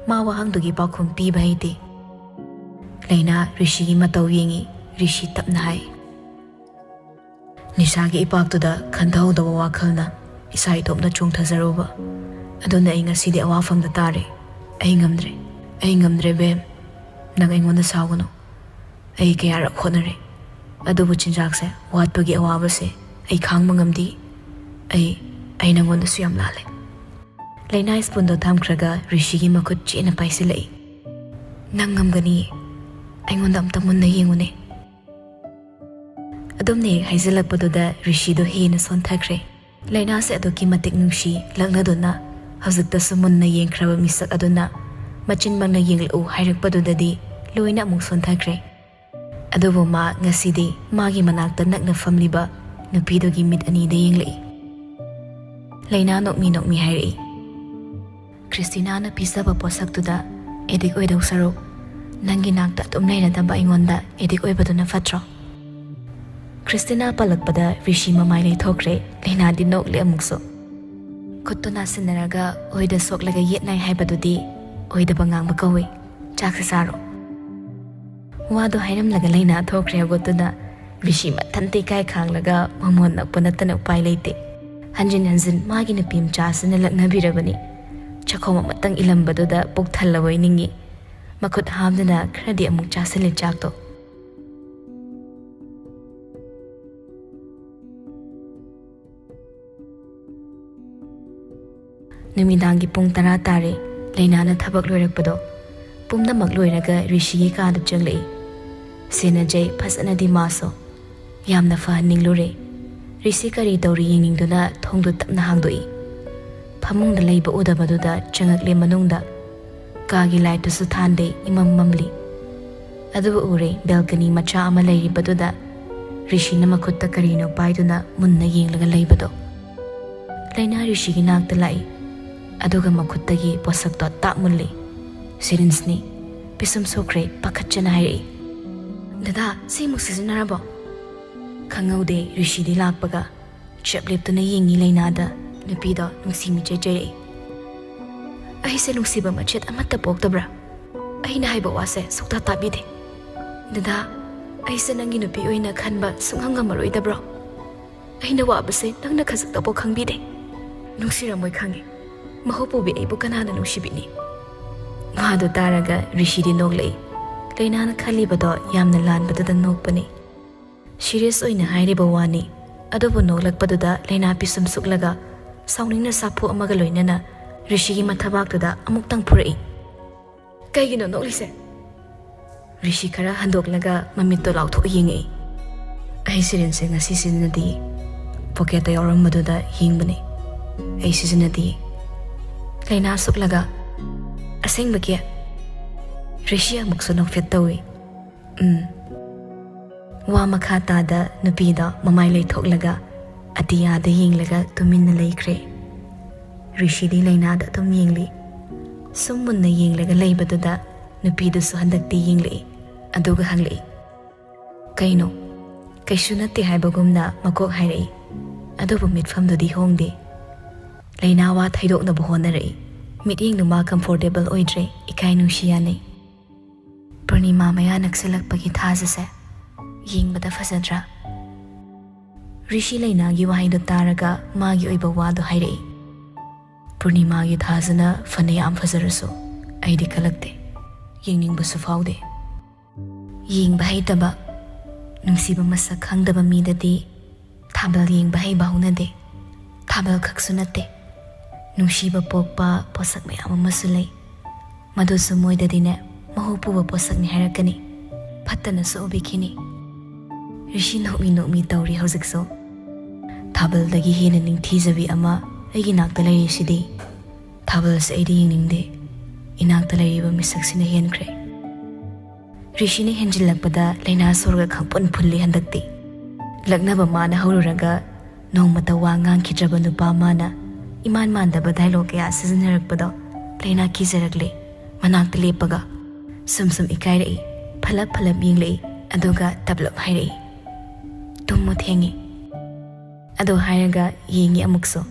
ꯃꯥ ꯋꯥꯍꯪꯗꯨꯒꯤ ꯄꯥꯎꯈꯨꯝ ꯄꯤꯕ ꯍꯩꯇꯦ꯫ ꯂꯩꯅꯥ ꯔꯤꯁꯤꯒꯤ ꯃꯇꯧ ꯌꯦꯡꯉꯤ꯫ ꯔꯤꯁꯤ ꯇꯞꯅ ꯍꯥꯏ, "ꯅꯤꯁꯥꯒꯤ ꯏꯄꯥꯛꯇꯨꯗ ꯈꯟꯊꯍꯧꯗꯕ ꯋꯥꯈꯜꯅ ꯏꯁꯥ ꯏꯇꯣꯝꯇ ꯆꯣꯡꯊꯖꯔꯨꯕ꯫ ꯑꯗꯨꯅ ꯑꯩ ꯉꯁꯤꯗꯤ ꯑꯋꯥꯐꯝꯗ ꯇꯥꯔꯦ꯫ ꯑꯩ ꯉꯝꯗ꯭ꯔꯦ꯫ ꯑꯩ ꯉꯝꯗ꯭ꯔꯦ, ꯕꯦꯝ꯫ ꯅꯪ ꯑꯩꯉꯣꯟꯗ ꯁꯥꯎꯒꯅꯨ꯫ ꯑꯩ ꯀꯌꯥꯔꯛ ꯍꯣꯠꯅꯔꯦ, ꯑꯗꯨꯕꯨ ꯆꯤꯟꯖꯥꯛꯁꯦ ꯋꯥꯠꯄꯒꯤ ꯑꯋꯥꯕꯁꯦ ꯑꯩ ꯈꯥꯡꯕ ꯉꯝꯗꯦ꯫ ꯑꯩ, ꯑꯩ ꯅꯪꯉꯣꯟꯗꯁꯨ ꯌꯥꯝ ꯂꯥꯜꯂꯦ꯫" ꯂꯩꯅꯥ ꯁ꯭ꯄꯨꯟꯗꯣ ꯊꯝꯈ꯭ꯔꯒ ꯔꯤꯁꯤꯒꯤ ꯃꯈꯨꯠ ꯆꯦꯠꯅ ꯄꯥꯏꯁꯤꯜꯂꯛꯏ꯫ "ꯅꯪ ꯉꯝꯒꯅꯤꯌꯦ꯫ ꯑꯩꯉꯣꯟꯗ ꯑꯝꯇ ꯃꯨꯟꯅ ꯌꯦꯡꯉꯨꯅꯦ꯫" ꯑꯗꯨꯝꯅ ꯍꯦꯛ ꯍꯥꯏꯖꯤꯜꯂꯛꯄꯗꯨꯗ ꯔꯤꯁꯤꯗꯣ ꯍꯦꯟꯅ ꯁꯣꯟꯊꯈ꯭ꯔꯦ꯫ ꯂꯩꯅꯥꯁꯦ ꯑꯗꯨꯛꯀꯤ ꯃꯇꯤꯛ ꯅꯨꯡꯁꯤ, ꯂꯛꯅꯗꯨꯅ ꯍꯧꯖꯤꯛꯇꯁꯨ ꯃꯨꯟꯅ ꯌꯦꯡꯈ꯭ꯔꯕ ꯃꯤꯁꯛ ꯑꯗꯨꯅ ꯃꯆꯤꯟꯃꯛꯅ ꯌꯦꯡꯂꯛꯎ ꯍꯥꯏꯔꯛꯄꯗꯨꯗꯗꯤ ꯂꯣꯏꯅ ꯑꯃꯨꯛ ꯁꯣꯟꯊꯈ꯭ꯔꯦ꯫ ꯑꯗꯨꯕꯨ ꯃꯥ ꯉꯁꯤꯗꯤ ꯃꯥꯒꯤ ꯃꯅꯥꯛꯇ ꯅꯛꯅ ꯐꯝꯂꯤꯕ ꯅꯨꯄꯤꯗꯨꯒꯤ ꯃꯤꯠ ꯑꯅꯤꯗ ꯌꯦꯡꯂꯛꯏ꯫ ꯂꯩꯅꯥ ꯅꯣꯛꯃꯤ ꯅꯣꯛꯃꯤ ꯍꯥꯏꯔꯛꯏ, "ꯈ꯭ꯔꯤꯁꯇꯤꯅꯥꯅ ꯄꯤꯖꯕ ꯄꯣꯠꯁꯛꯇꯨꯗ ꯑꯦꯗꯤꯛ ꯑꯣꯏꯗꯧ ꯁꯔꯨꯛ, ꯅꯪꯒꯤ ꯅꯥꯛꯇ ꯑꯗꯨꯝ ꯂꯩꯔꯗꯕ ꯑꯩꯉꯣꯟꯗ ꯑꯦꯗꯤꯛ ꯑꯣꯏꯕꯗꯨꯅ ꯐꯠꯇ꯭ꯔꯣ?" ꯈ꯭ꯔꯤꯁꯇꯤꯅꯥ ꯄꯜꯂꯛꯄꯗ ꯔꯤꯁꯤ ꯃꯃꯥꯏ ꯂꯩꯊꯣꯛꯈ꯭ꯔꯦ꯫ ꯂꯩꯅꯥꯗꯤ ꯅꯣꯛꯂꯦ ꯑꯃꯨꯛꯁꯨ꯫ ꯈꯨꯠꯇꯨ ꯅꯥꯁꯤꯟꯅꯔꯒ ꯑꯣꯏꯗ ꯁꯣꯛꯂꯒ ꯌꯦꯠꯅꯥꯏ ꯍꯥꯏꯕꯗꯨꯗꯤ ꯑꯣꯏꯗꯕ ꯉꯥꯡꯕ ꯀꯧꯏ꯫ ꯆꯥꯛꯁꯦ ꯆꯥꯔꯣ꯫ ꯋꯥꯗꯣ ꯍꯥꯏꯔꯝꯂꯒ ꯂꯩꯅꯥ ꯊꯣꯛꯈ꯭ꯔꯦ ꯍꯧꯒꯠꯇꯨꯅ꯫ ꯔꯤꯁꯤ ꯃꯊꯟꯇ ꯏꯀꯥꯏ ꯈꯥꯡꯂꯒ ꯃꯃꯣꯟ ꯅꯛꯄ ꯅꯠꯇꯅ ꯎꯄꯥꯏ ꯂꯩꯇꯦ꯫ ꯍꯟꯖꯤꯟ ꯍꯟꯖꯤꯟ ꯃꯥꯒꯤ ꯅꯨꯄꯤ ꯃꯆꯥꯁꯤꯅ ꯂꯛꯅꯕꯤꯔꯕꯅꯤ꯫ ꯆꯥꯛꯈꯣꯝ ꯑꯃꯇꯪ ꯏꯜꯂꯝꯕꯗꯨꯗ ꯄꯨꯛ ꯊꯜꯂꯕꯣꯏ ꯅꯤꯡꯏ꯫ ꯃꯈꯨꯠ ꯍꯥꯝꯗꯨꯅ ꯈꯔꯗꯤ ꯑꯃꯨꯛ ꯆꯥꯁꯤꯜꯂꯦ ꯆꯥꯛꯇꯣ꯫ ꯅꯨꯃꯤꯗꯥꯡꯒꯤ ꯄꯨꯡ ꯇꯔꯥ ꯇꯥꯔꯦ꯫ ꯂꯩꯅꯥꯅ ꯊꯕꯛ ꯂꯣꯏꯔꯛꯄꯗꯣ꯫ ꯄꯨꯝꯅꯃꯛ ꯂꯣꯏꯔꯒ ꯔꯤꯁꯤꯒꯤ ꯀꯥꯗ ꯆꯪꯂꯛꯏ꯫ ꯁꯦꯟꯅꯖꯩ ꯐꯖꯅꯗꯤ ꯃꯥꯁꯨ꯫ ꯌꯥꯝꯅ ꯐꯍꯟꯅꯤꯡꯂꯨꯔꯦ꯫ ꯔꯤꯁꯤ ꯀꯔꯤ ꯇꯧꯔꯤ ꯌꯦꯡꯅꯤꯡꯗꯨꯅ ꯊꯣꯡꯗꯨ ꯇꯞꯅ ꯍꯥꯡꯗꯣꯛꯏ꯫ ꯐꯃꯨꯡꯗ ꯂꯩꯕ ꯎꯗꯕꯗꯨꯗ ꯆꯪꯉꯛꯂꯦ ꯃꯅꯨꯡꯗ꯫ ꯀꯥꯒꯤ ꯂꯥꯏꯠꯇꯨꯁꯨ ꯊꯥꯟꯗꯦ, ꯏꯃꯝ ꯃꯝꯂꯤ꯫ ꯑꯗꯨꯕꯨ ꯎꯔꯦ, ꯕꯦꯜꯀꯅꯤ ꯃꯆꯥ ꯑꯃ ꯂꯩꯔꯤꯕꯗꯨꯗ ꯔꯤꯁꯤꯅ ꯃꯈꯨꯠꯇ ꯀꯔꯤꯅꯣ ꯄꯥꯏꯗꯨꯅ ꯃꯨꯟꯅ ꯌꯦꯡꯂꯒ ꯂꯩꯕꯗꯣ꯫ ꯂꯩꯅꯥ ꯔꯤꯁꯤꯒꯤ ꯅꯥꯛꯇ ꯂꯥꯛꯏ꯫ ꯑꯗꯨꯒ ꯃꯈꯨꯠꯇꯒꯤ ꯄꯣꯠꯁꯛꯇꯣ ꯇꯥꯛ ꯃꯨꯜꯂꯤ꯫ ꯁꯤꯔꯤꯟꯁꯅꯤ꯫ ꯄꯤꯁꯨꯝ ꯁꯣꯛꯈ꯭ꯔꯦ, ꯄꯥꯈꯠꯆꯅ ꯍꯥꯏꯔꯛꯏ꯫ "ꯗꯗꯥ, ꯁꯤꯃꯨꯛ ꯁꯤꯖꯤꯟꯅꯔꯕꯣ?" ꯈꯪꯍꯧꯗꯦ ꯔꯤꯁꯤꯗꯤ ꯂꯥꯛꯄꯒ꯫ ꯆꯞ ꯂꯦꯞꯇꯨꯅ ꯌꯦꯡꯉꯤ ꯂꯩꯅꯥꯗ꯫ ꯅꯨꯄꯤꯗꯣ ꯅꯨꯡꯁꯤ ꯃꯤꯆꯦꯠ ꯆꯦꯔꯛꯏ꯫ "ꯑꯩꯁꯦ ꯅꯨꯡꯁꯤꯕ ꯃꯆꯦꯠ ꯑꯃꯠꯇ ꯄꯣꯛꯇꯕ꯭ꯔꯥ? ꯑꯩꯅ ꯍꯥꯏꯕ ꯋꯥꯁꯦ ꯁꯨꯛꯇꯥ ꯇꯥꯕꯤꯗꯦ꯫ ꯗꯗꯥ, ꯑꯩꯁꯦ ꯅꯪꯒꯤ ꯅꯨꯄꯤ ꯑꯣꯏꯅ ꯈꯟꯕ ꯁꯨꯡꯉꯝ ꯉꯝꯃꯔꯣꯏꯗꯕ꯭ꯔꯣ? ꯑꯩꯅ ꯋꯥꯕꯁꯦ ꯅꯪꯅ ꯈꯖꯤꯛꯇꯐꯥꯎ ꯈꯪꯕꯤꯗꯦ꯫ ꯅꯨꯡꯁꯤꯔꯝꯃꯣꯏ ꯈꯪꯉꯤ꯫ ꯃꯍꯧ ꯄꯨꯕꯤ ꯑꯩꯕꯨ ꯀꯅꯥꯅ ꯅꯨꯡꯁꯤꯕꯤꯅꯤ?" ꯋꯥꯗꯨ ꯇꯥꯔꯒ ꯔꯤꯁꯤꯗꯤ ꯅꯣꯛꯂꯛꯏ꯫ ꯂꯩꯅꯥꯅ ꯈꯜꯂꯤꯕꯗꯣ ꯌꯥꯝꯅ ꯂꯥꯟꯕꯗꯨꯗ ꯅꯣꯛꯄꯅꯤ꯫ ꯁꯤꯔꯤꯌꯁ ꯑꯣꯏꯅ ꯍꯥꯏꯔꯤꯕ ꯋꯥꯅꯤ꯫ ꯑꯗꯨꯕꯨ ꯅꯣꯛꯂꯛꯄꯗꯨꯗ ꯂꯩꯅꯥ ꯄꯤꯁꯨꯝ ꯁꯨꯛꯂꯒ ꯁꯥꯎꯅꯤꯡꯅ ꯁꯥꯐꯨ ꯑꯃꯒ ꯂꯣꯏꯅꯅ ꯔꯤꯁꯤꯒꯤ ꯃꯊꯕꯥꯛꯇꯨꯗ ꯑꯃꯨꯛꯇꯪ ꯐꯨꯔꯛꯏ꯫ "ꯀꯩꯒꯤꯅꯣ ꯅꯣꯛꯂꯤꯁꯦ?" ꯔꯤꯁꯤ ꯈꯔ ꯍꯟꯗꯣꯛꯂꯒ ꯃꯃꯤꯠꯇꯣ ꯂꯥꯎꯊꯣꯛ ꯌꯦꯡꯉꯛꯏ꯫ "ꯑꯩ ꯁꯤꯔꯤꯟꯁꯦ ꯉꯁꯤ ꯁꯤꯖꯤꯟꯅꯗꯦ꯫ ꯄꯣꯀꯦꯠꯇ ꯌꯥꯎꯔꯝꯕꯗꯨꯗ ꯌꯦꯡꯕꯅꯦ꯫ ꯑꯩ ꯁꯤꯖꯤꯟꯅꯗꯦ꯫" ꯂꯩꯅꯥ ꯁꯨꯛꯂꯒ, "ꯑꯁꯦꯡꯕꯒꯤ?" ꯔꯤꯁꯤ ꯑꯃꯨꯛꯁꯨ ꯅꯣꯛꯐꯦꯠ ꯇꯧꯏ꯫ "ꯎꯝ꯫" ꯋꯥ ꯃꯈꯥ ꯇꯥꯗ ꯅꯨꯄꯤꯗꯣ ꯃꯃꯥꯏ ꯂꯩꯊꯣꯛꯂꯒ ꯑꯇꯤꯌꯥꯗ ꯌꯦꯡꯂꯒ ꯇꯨꯃꯤꯟꯅ ꯂꯩꯈ꯭ꯔꯦ꯫ ꯔꯤꯁꯤꯗꯤ ꯂꯩꯅꯥꯗ ꯑꯗꯨꯝ ꯌꯦꯡꯂꯤ꯫ ꯁꯨꯝ ꯃꯨꯟꯅ ꯌꯦꯡꯂꯒ ꯂꯩꯕꯗꯨꯗ ꯅꯨꯄꯤꯗꯨꯁꯨ ꯍꯟꯗꯛꯇꯤ ꯌꯦꯡꯂꯛꯏ꯫ ꯑꯗꯨꯒ ꯍꯪꯂꯛꯏ, "ꯀꯩꯅꯣ?" ꯀꯩꯁꯨ ꯅꯠꯇꯦ ꯍꯥꯏꯕꯒꯨꯝꯅ ꯃꯀꯣꯛ ꯍꯥꯏꯔꯛꯏ꯫ ꯑꯗꯨꯕꯨ ꯃꯤꯠꯐꯝꯗꯨꯗꯤ ꯍꯣꯡꯗꯦ꯫ ꯂꯩꯅꯥ ꯋꯥ ꯊꯩꯗꯣꯛꯅꯕ ꯍꯣꯠꯅꯔꯛꯏ꯫ ꯃꯤꯠꯌꯦꯡꯗꯨ ꯃꯥ comfortable ꯑꯣꯏꯗ꯭ꯔꯦ, ꯏꯀꯥꯏ ꯅꯨꯡꯁꯤ ꯌꯥꯅꯩ꯫ ꯄꯨꯔꯅꯤꯃꯥ ꯃꯌꯥ ꯅꯛꯁꯤꯜꯂꯛꯄꯒꯤ ꯊꯥꯖꯁꯦ ꯌꯦꯡꯕꯗ ꯐꯖꯗ꯭ꯔꯥ? ꯔꯤꯁꯤ ꯂꯩꯅꯥꯒꯤ ꯋꯥꯍꯩꯗꯣ ꯇꯥꯔꯒ ꯃꯥꯒꯤ ꯑꯣꯏꯕ ꯋꯥꯗꯣ ꯍꯥꯏꯔꯛꯏ꯫ ꯄꯨꯔꯅꯤꯃꯥꯒꯤ ꯊꯥꯖꯅ ꯐꯅ ꯌꯥꯝ ꯐꯖꯔꯁꯨ ꯑꯩꯗꯤ ꯀꯜꯂꯛꯇꯦ, ꯌꯦꯡꯅꯤꯡꯕꯁꯨ ꯐꯥꯎꯗꯦ꯫ ꯌꯦꯡꯕ ꯍꯩꯇꯕ, ꯅꯨꯡꯁꯤꯕ ꯃꯁꯛ ꯈꯪꯗꯕ ꯃꯤꯗꯗꯤ ꯊꯥꯕꯜ ꯌꯦꯡꯕ ꯍꯩꯕ ꯍꯧꯅꯗꯦ꯫ ꯊꯥꯕꯜ ꯈꯛꯁꯨ ꯅꯠꯇꯦ, ꯅꯨꯡꯁꯤꯕ ꯄꯣꯛꯄ ꯄꯣꯠꯁꯛ ꯃꯌꯥꯝ ꯑꯃꯁꯨ ꯂꯩ꯫ ꯃꯗꯨꯁꯨ ꯃꯣꯏꯗꯗꯤꯅꯦ ꯃꯍꯨ ꯄꯨꯕ ꯄꯣꯠꯁꯛꯅꯤ ꯍꯥꯏꯔꯛꯀꯅꯤ꯫ ꯐꯠꯇꯅꯁꯨ ꯎꯕꯤꯈꯤꯅꯤ꯫ ꯔꯤꯁꯤ ꯅꯣꯛꯃꯤ ꯅꯣꯛꯃꯤ ꯇꯧꯔꯤ ꯍꯧꯖꯤꯛꯁꯨ꯫ ꯊꯥꯕꯜꯗꯒꯤ ꯍꯦꯟꯅ ꯅꯤꯡꯊꯤꯖꯕꯤ ꯑꯃ ꯑꯩꯒꯤ ꯅꯥꯛꯇ ꯂꯩꯔꯤꯁꯤꯗꯤ꯫ ꯊꯥꯕꯜꯁꯦ ꯑꯩꯗꯤ ꯌꯦꯡꯅꯤꯡꯗꯦ, ꯏꯅꯥꯛꯇ ꯂꯩꯔꯤꯕ ꯃꯤꯁꯛꯁꯤꯅ ꯍꯦꯟꯈ꯭ꯔꯦ꯫ ꯔꯤꯁꯤꯅ ꯍꯦꯟꯖꯤꯜꯂꯛꯄꯗ ꯂꯩꯅꯥ ꯁꯣꯔꯒ ꯈꯪꯐꯨꯟ ꯐꯨꯜꯂꯤ ꯍꯟꯗꯛꯇꯤ꯫ ꯂꯛꯅꯕ ꯃꯥꯅ ꯍꯧꯔꯨꯔꯒ ꯅꯣꯡꯃꯇ ꯋꯥ ꯉꯥꯡꯈꯤꯗ꯭ꯔꯕ ꯅꯨꯄꯥ ꯃꯥꯅ ꯏꯃꯥꯟ ꯃꯥꯟꯗꯕ dialogue ꯀꯌꯥ ꯁꯤꯖꯤꯟꯅꯔꯛꯄꯗꯣ ꯂꯩꯅꯥ ꯀꯤꯖꯔꯛꯂꯦ꯫ ꯃꯅꯥꯛꯇ ꯂꯦꯞꯄꯒ ꯁꯨꯝ ꯁꯨꯝ ꯏꯀꯥꯏꯔꯛꯏ꯫ ꯐꯂꯞ ꯐꯂꯞ ꯌꯦꯡꯂꯛꯏ, ꯑꯗꯨꯒ ꯇꯞꯂꯞ ꯍꯥꯏꯔꯛꯏ, "ꯇꯨꯝꯃꯨ, ꯊꯦꯡꯉꯤ"꯫ ꯑꯗꯨ ꯍꯥꯏꯔꯒ ꯌꯦꯡꯉꯤ ꯑꯃꯨꯛꯁꯨ꯫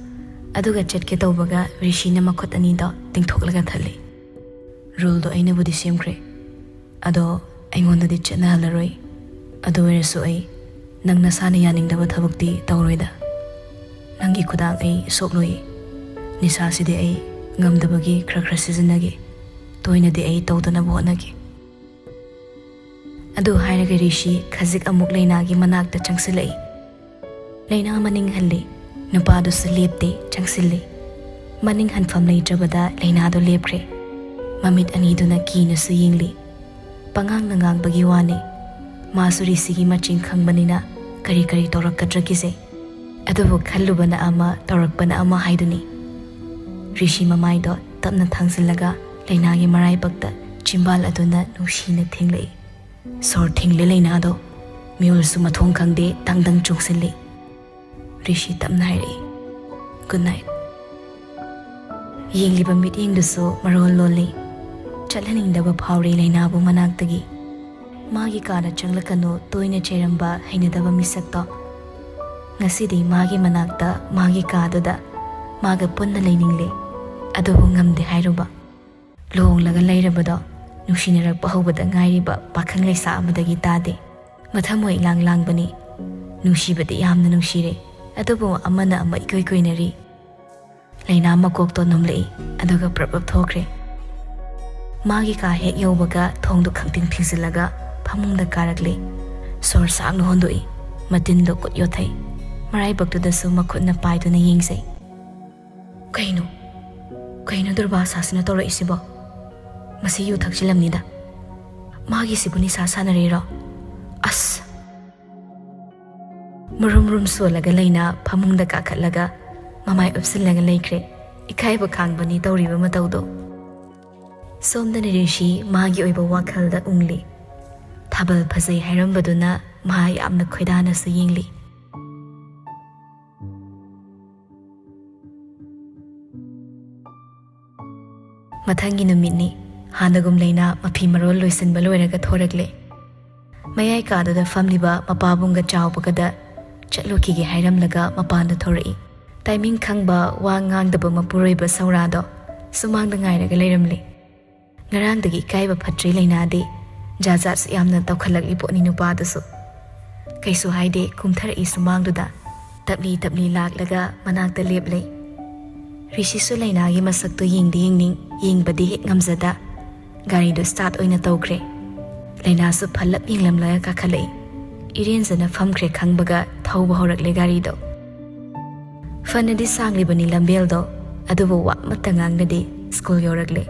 ꯑꯗꯨꯒ ꯆꯠꯀꯦ ꯇꯧꯕꯒ ꯔꯤꯁꯤꯅ ꯃꯈꯨꯠ ꯑꯅꯤꯗꯣ ꯇꯤꯡꯊꯣꯛꯂꯒ ꯊꯜꯂꯤ꯫ "Ruleꯗꯣ ꯑꯩꯅꯕꯨꯗꯤ ꯁꯦꯝꯈ꯭ꯔꯦ, ꯑꯗꯣ ꯑꯩꯉꯣꯟꯗꯗꯤ ꯆꯠꯅꯍꯜꯂꯔꯣꯏ꯫ ꯑꯗꯨ ꯑꯣꯏꯔꯁꯨ ꯑꯩ ꯅꯪ ꯅꯁꯥꯅ ꯌꯥꯅꯤꯡꯗꯕ ꯊꯕꯛꯇꯤ ꯇꯧꯔꯣꯏꯗ꯫ ꯅꯪꯒꯤ ꯈꯨꯗꯥꯡ ꯑꯩ ꯁꯣꯛꯂꯣꯏ꯫ ꯅꯤꯁꯥꯁꯤꯗꯤ ꯑꯩ ꯉꯝꯗꯕꯒꯤ ꯈꯔ ꯈꯔ ꯁꯤꯖꯤꯟꯅꯒꯦ꯫ ꯇꯣꯏꯅꯗꯤ ꯑꯩ ꯇꯧꯗꯅꯕ ꯍꯣꯠꯅꯒꯦ"꯫ ꯑꯗꯨ ꯍꯥꯏꯔꯒ ꯔꯤꯁꯤ ꯈꯖꯤꯛ ꯑꯃꯨꯛ ꯂꯩꯅꯥꯒꯤ ꯃꯅꯥꯛꯇ ꯆꯪꯁꯤꯜꯂꯛꯏ꯫ ꯂꯩꯅꯥ ꯃꯅꯤꯡ ꯍꯜꯂꯤ꯫ ꯅꯨꯄꯥꯗꯨꯁꯨ ꯂꯦꯞꯇꯦ, ꯆꯪꯁꯤꯜꯂꯤ꯫ ꯃꯅꯤꯡ ꯍꯟꯐꯝ ꯂꯩꯇ꯭ꯔꯕꯗ ꯂꯩꯅꯥꯗꯣ ꯂꯦꯞꯈ꯭ꯔꯦ꯫ ꯃꯃꯤꯠ ꯑꯅꯤꯗꯨꯅ ꯀꯤꯅꯁꯨ ꯌꯦꯡꯂꯤ꯫ ꯄꯉꯥꯡꯅ ꯉꯥꯡꯕꯒꯤ ꯋꯥꯅꯤ꯫ ꯃꯥꯁꯨ ꯔꯤꯁꯤꯒꯤ ꯃꯆꯤꯡ ꯈꯪꯕꯅꯤꯅ ꯀꯔꯤ ꯀꯔꯤ ꯇꯧꯔꯛꯀꯗ꯭ꯔꯥ ꯀꯤꯖꯩ꯫ ꯑꯗꯨꯕꯨ ꯈꯜꯂꯨꯕꯅ ꯑꯃ, ꯇꯧꯔꯛꯄꯅ ꯑꯃ ꯍꯥꯏꯗꯨꯅꯤ꯫ ꯔꯤꯁꯤ ꯃꯃꯥꯏꯗꯣ ꯇꯞꯅ ꯊꯥꯡꯖꯤꯜꯂꯒ ꯂꯩꯅꯥꯒꯤ ꯃꯔꯥꯏꯕꯛꯇ ꯆꯤꯝꯕꯥꯜ ꯑꯗꯨꯅ ꯅꯨꯡꯁꯤꯅ ꯊꯦꯡꯂꯛꯏ꯫ ꯁꯣꯔ ꯊꯤꯡꯂꯦ ꯂꯩꯅꯥꯗꯣ꯫ ꯃꯤꯑꯣꯜꯁꯨ ꯃꯊꯣꯡ ꯈꯪꯗꯦ, ꯗꯪ ꯗꯪ ꯆꯣꯡꯁꯤꯜꯂꯤ꯫ ꯔꯤꯁꯤ ꯇꯞꯅ ꯍꯥꯏꯔꯛꯏ, "Good night"꯫ ꯌꯦꯡꯂꯤꯕ ꯃꯤꯠꯌꯦꯡꯗꯨꯁꯨ ꯃꯔꯣꯜ ꯂꯣꯜꯂꯤ꯫ ꯆꯠꯍꯟꯅꯤꯡꯗꯕ ꯐꯥꯎꯔꯤ ꯂꯩꯅꯥꯕꯨ ꯃꯅꯥꯛꯇꯒꯤ꯫ ꯃꯥꯒꯤ ꯀꯥꯗ ꯆꯪꯂꯛꯀꯅꯨ ꯇꯣꯏꯅ ꯆꯩꯔꯝꯕ ꯍꯩꯅꯗꯕ ꯃꯤꯁꯛꯇꯣ ꯉꯁꯤꯗꯤ ꯃꯥꯒꯤ ꯃꯅꯥꯛꯇ, ꯃꯥꯒꯤ ꯀꯥꯗꯨꯗ ꯃꯥꯒ ꯄꯨꯟꯅ ꯂꯩꯅꯤꯡꯂꯦ, ꯑꯗꯨꯕꯨ ꯉꯝꯗꯦ ꯍꯥꯏꯔꯨꯕ꯫ ꯂꯨꯍꯣꯡꯂꯒ ꯂꯩꯔꯕꯗꯣ ꯅꯨꯡꯁꯤꯅꯔꯛꯄ ꯍꯧꯕꯗ ꯉꯥꯏꯔꯤꯕ ꯄꯥꯈꯪ ꯂꯩꯁꯥ ꯑꯃꯗꯒꯤ ꯇꯥꯗꯦ꯫ ꯃꯊꯃꯣꯏ ꯏꯂꯥꯡ ꯂꯥꯡꯕꯅꯤ꯫ ꯅꯨꯡꯁꯤꯕꯗꯤ ꯌꯥꯝꯅ ꯅꯨꯡꯁꯤꯔꯦ, ꯑꯗꯨꯕꯨ ꯑꯃꯅ ꯑꯃ ꯏꯀꯣꯏ ꯀꯣꯏꯅꯔꯤ꯫ ꯂꯩꯅꯥ ꯃꯀꯣꯛꯇꯣ ꯅꯣꯝꯂꯛꯏ, ꯑꯗꯨꯒ ꯄ꯭ꯔꯞ ꯄ꯭ꯔꯞ ꯊꯣꯛꯈ꯭ꯔꯦ꯫ ꯃꯥꯒꯤ ꯀꯥ ꯍꯦꯛ ꯌꯧꯕꯒ ꯊꯣꯡꯗꯨ ꯈꯪꯇꯤꯡ ꯊꯤꯡꯖꯤꯜꯂꯒ ꯐꯃꯨꯡꯗ ꯀꯥꯔꯛꯂꯦ꯫ ꯁꯣꯔ ꯁꯥꯡꯅ ꯍꯣꯟꯗꯣꯛꯏ, ꯃꯇꯤꯟꯗꯣ ꯀꯨꯠ ꯌꯣꯠꯊꯩ꯫ ꯃꯔꯥꯏꯕꯛꯇꯨꯗꯁꯨ ꯃꯈꯨꯠꯅ ꯄꯥꯏꯗꯨꯅ ꯌꯦꯡꯖꯩ꯫ "ꯀꯩꯅꯣ? ꯀꯩꯅꯣ ꯗꯨꯔꯕꯥꯁꯥꯁꯤꯅ ꯇꯧꯔꯛꯏꯁꯤꯕꯣ? ꯃꯁꯤ ꯌꯨ ꯊꯛꯆꯤꯜꯂꯝꯅꯤꯗ꯫ ꯃꯥꯒꯤꯁꯤꯕꯨ ꯅꯤꯁꯥ ꯁꯥꯟꯅꯔꯤꯔꯣ? ꯑꯁ!" ꯃꯨꯔꯨꯝ ꯃꯨꯔꯨꯝ ꯁꯣꯜꯂꯒ ꯂꯩꯅꯥ ꯐꯃꯨꯡꯗ ꯀꯥꯈꯠꯂꯒ ꯃꯃꯥꯏ ꯎꯞꯁꯤꯜꯂꯒ ꯂꯩꯈ꯭ꯔꯦ꯫ ꯏꯀꯥꯏꯕ ꯈꯥꯡꯕꯅꯤ ꯇꯧꯔꯤꯕ ꯃꯇꯧꯗꯣ꯫ ꯁꯣꯝꯗꯅ ꯔꯤꯁꯤ ꯃꯥꯒꯤ ꯑꯣꯏꯕ ꯋꯥꯈꯜꯗ ꯎꯪꯂꯤ꯫ ꯊꯥꯕꯜ ꯐꯖꯩ ꯍꯥꯏꯔꯝꯕꯗꯨꯅ ꯃꯥ ꯌꯥꯝꯅ ꯈꯣꯏꯗꯥꯅꯁꯨ ꯌꯦꯡꯂꯤ꯫ ꯃꯊꯪꯒꯤ ꯅꯨꯃꯤꯠꯅꯤ꯫ ꯍꯥꯟꯅꯒꯨꯝ ꯂꯩꯅꯥ ꯃꯐꯤ ꯃꯔꯣꯜ ꯂꯣꯏꯁꯤꯟꯕ ꯂꯣꯏꯔꯒ ꯊꯣꯔꯛꯂꯦ꯫ ꯃꯌꯥꯏ ꯀꯥꯗꯨꯗ ꯐꯝꯂꯤꯕ ꯃꯄꯥꯕꯨꯡꯒ ꯆꯥꯎꯕꯒꯗ ꯆꯠꯂꯨꯈꯤꯒꯦ ꯍꯥꯏꯔꯝꯂꯒ ꯃꯄꯥꯟꯗ ꯊꯣꯔꯛꯏ꯫ ꯇꯥꯏꯃꯤꯡ ꯈꯪꯕ ꯋꯥ ꯉꯥꯡꯗꯕ ꯃꯄꯨꯔꯣꯏꯕ ꯁꯧꯔꯥꯗꯣ ꯁꯨꯃꯥꯡꯗ ꯉꯥꯏꯔꯒ ꯂꯩꯔꯝꯂꯦ꯫ ꯉꯔꯥꯡꯗꯒꯤ ꯏꯀꯥꯏꯕ ꯐꯠꯇ꯭ꯔꯤ ꯂꯩꯅꯥꯗꯤ꯫ ꯖꯥꯠ ꯖꯥꯠꯁꯨ ꯌꯥꯝꯅ ꯇꯧꯈꯠꯂꯛꯂꯤ ꯄꯣꯠꯅꯤ ꯅꯨꯄꯥꯗꯨꯁꯨ꯫ ꯀꯩꯁꯨ ꯍꯥꯏꯗꯦ, ꯀꯨꯝꯊꯔꯛꯏ ꯁꯨꯃꯥꯡꯗꯨꯗ꯫ ꯇꯞꯂꯤ ꯇꯞꯂꯤ ꯂꯥꯛꯂꯒ ꯃꯅꯥꯛꯇ ꯂꯦꯞꯂꯦ꯫ ꯔꯤꯁꯤꯁꯨ ꯂꯩꯅꯥꯒꯤ ꯃꯁꯛꯇꯨ ꯌꯦꯡꯗꯤ ꯌꯦꯡꯅꯤꯡ, ꯌꯦꯡꯕꯗꯤ ꯍꯦꯛ ꯉꯝꯖꯗ꯫ ꯒꯥꯔꯤꯗꯨ start ꯑꯣꯏꯅ ꯇꯧꯈ꯭ꯔꯦ꯫ ꯂꯩꯅꯥꯁꯨ ꯐꯜꯂꯞ ꯌꯦꯡꯂꯝꯂꯒ ꯀꯥꯈꯠꯂꯛꯏ꯫ ꯏꯔꯦꯟꯖꯅ ꯐꯝꯈ꯭ꯔꯦ ꯈꯪꯕꯒ ꯊꯧꯕ ꯍꯧꯔꯛꯂꯦ ꯒꯥꯔꯤꯗꯣ꯫ ꯐꯅꯗꯤ ꯁꯥꯡꯂꯤꯕꯅꯤ ꯂꯝꯕꯦꯜꯗꯣ, ꯑꯗꯨꯕꯨ ꯋꯥ ꯑꯃꯠꯇ ꯉꯥꯡꯗꯗꯤ ꯁ꯭ꯀꯨꯜ ꯌꯧꯔꯛꯂꯦ꯫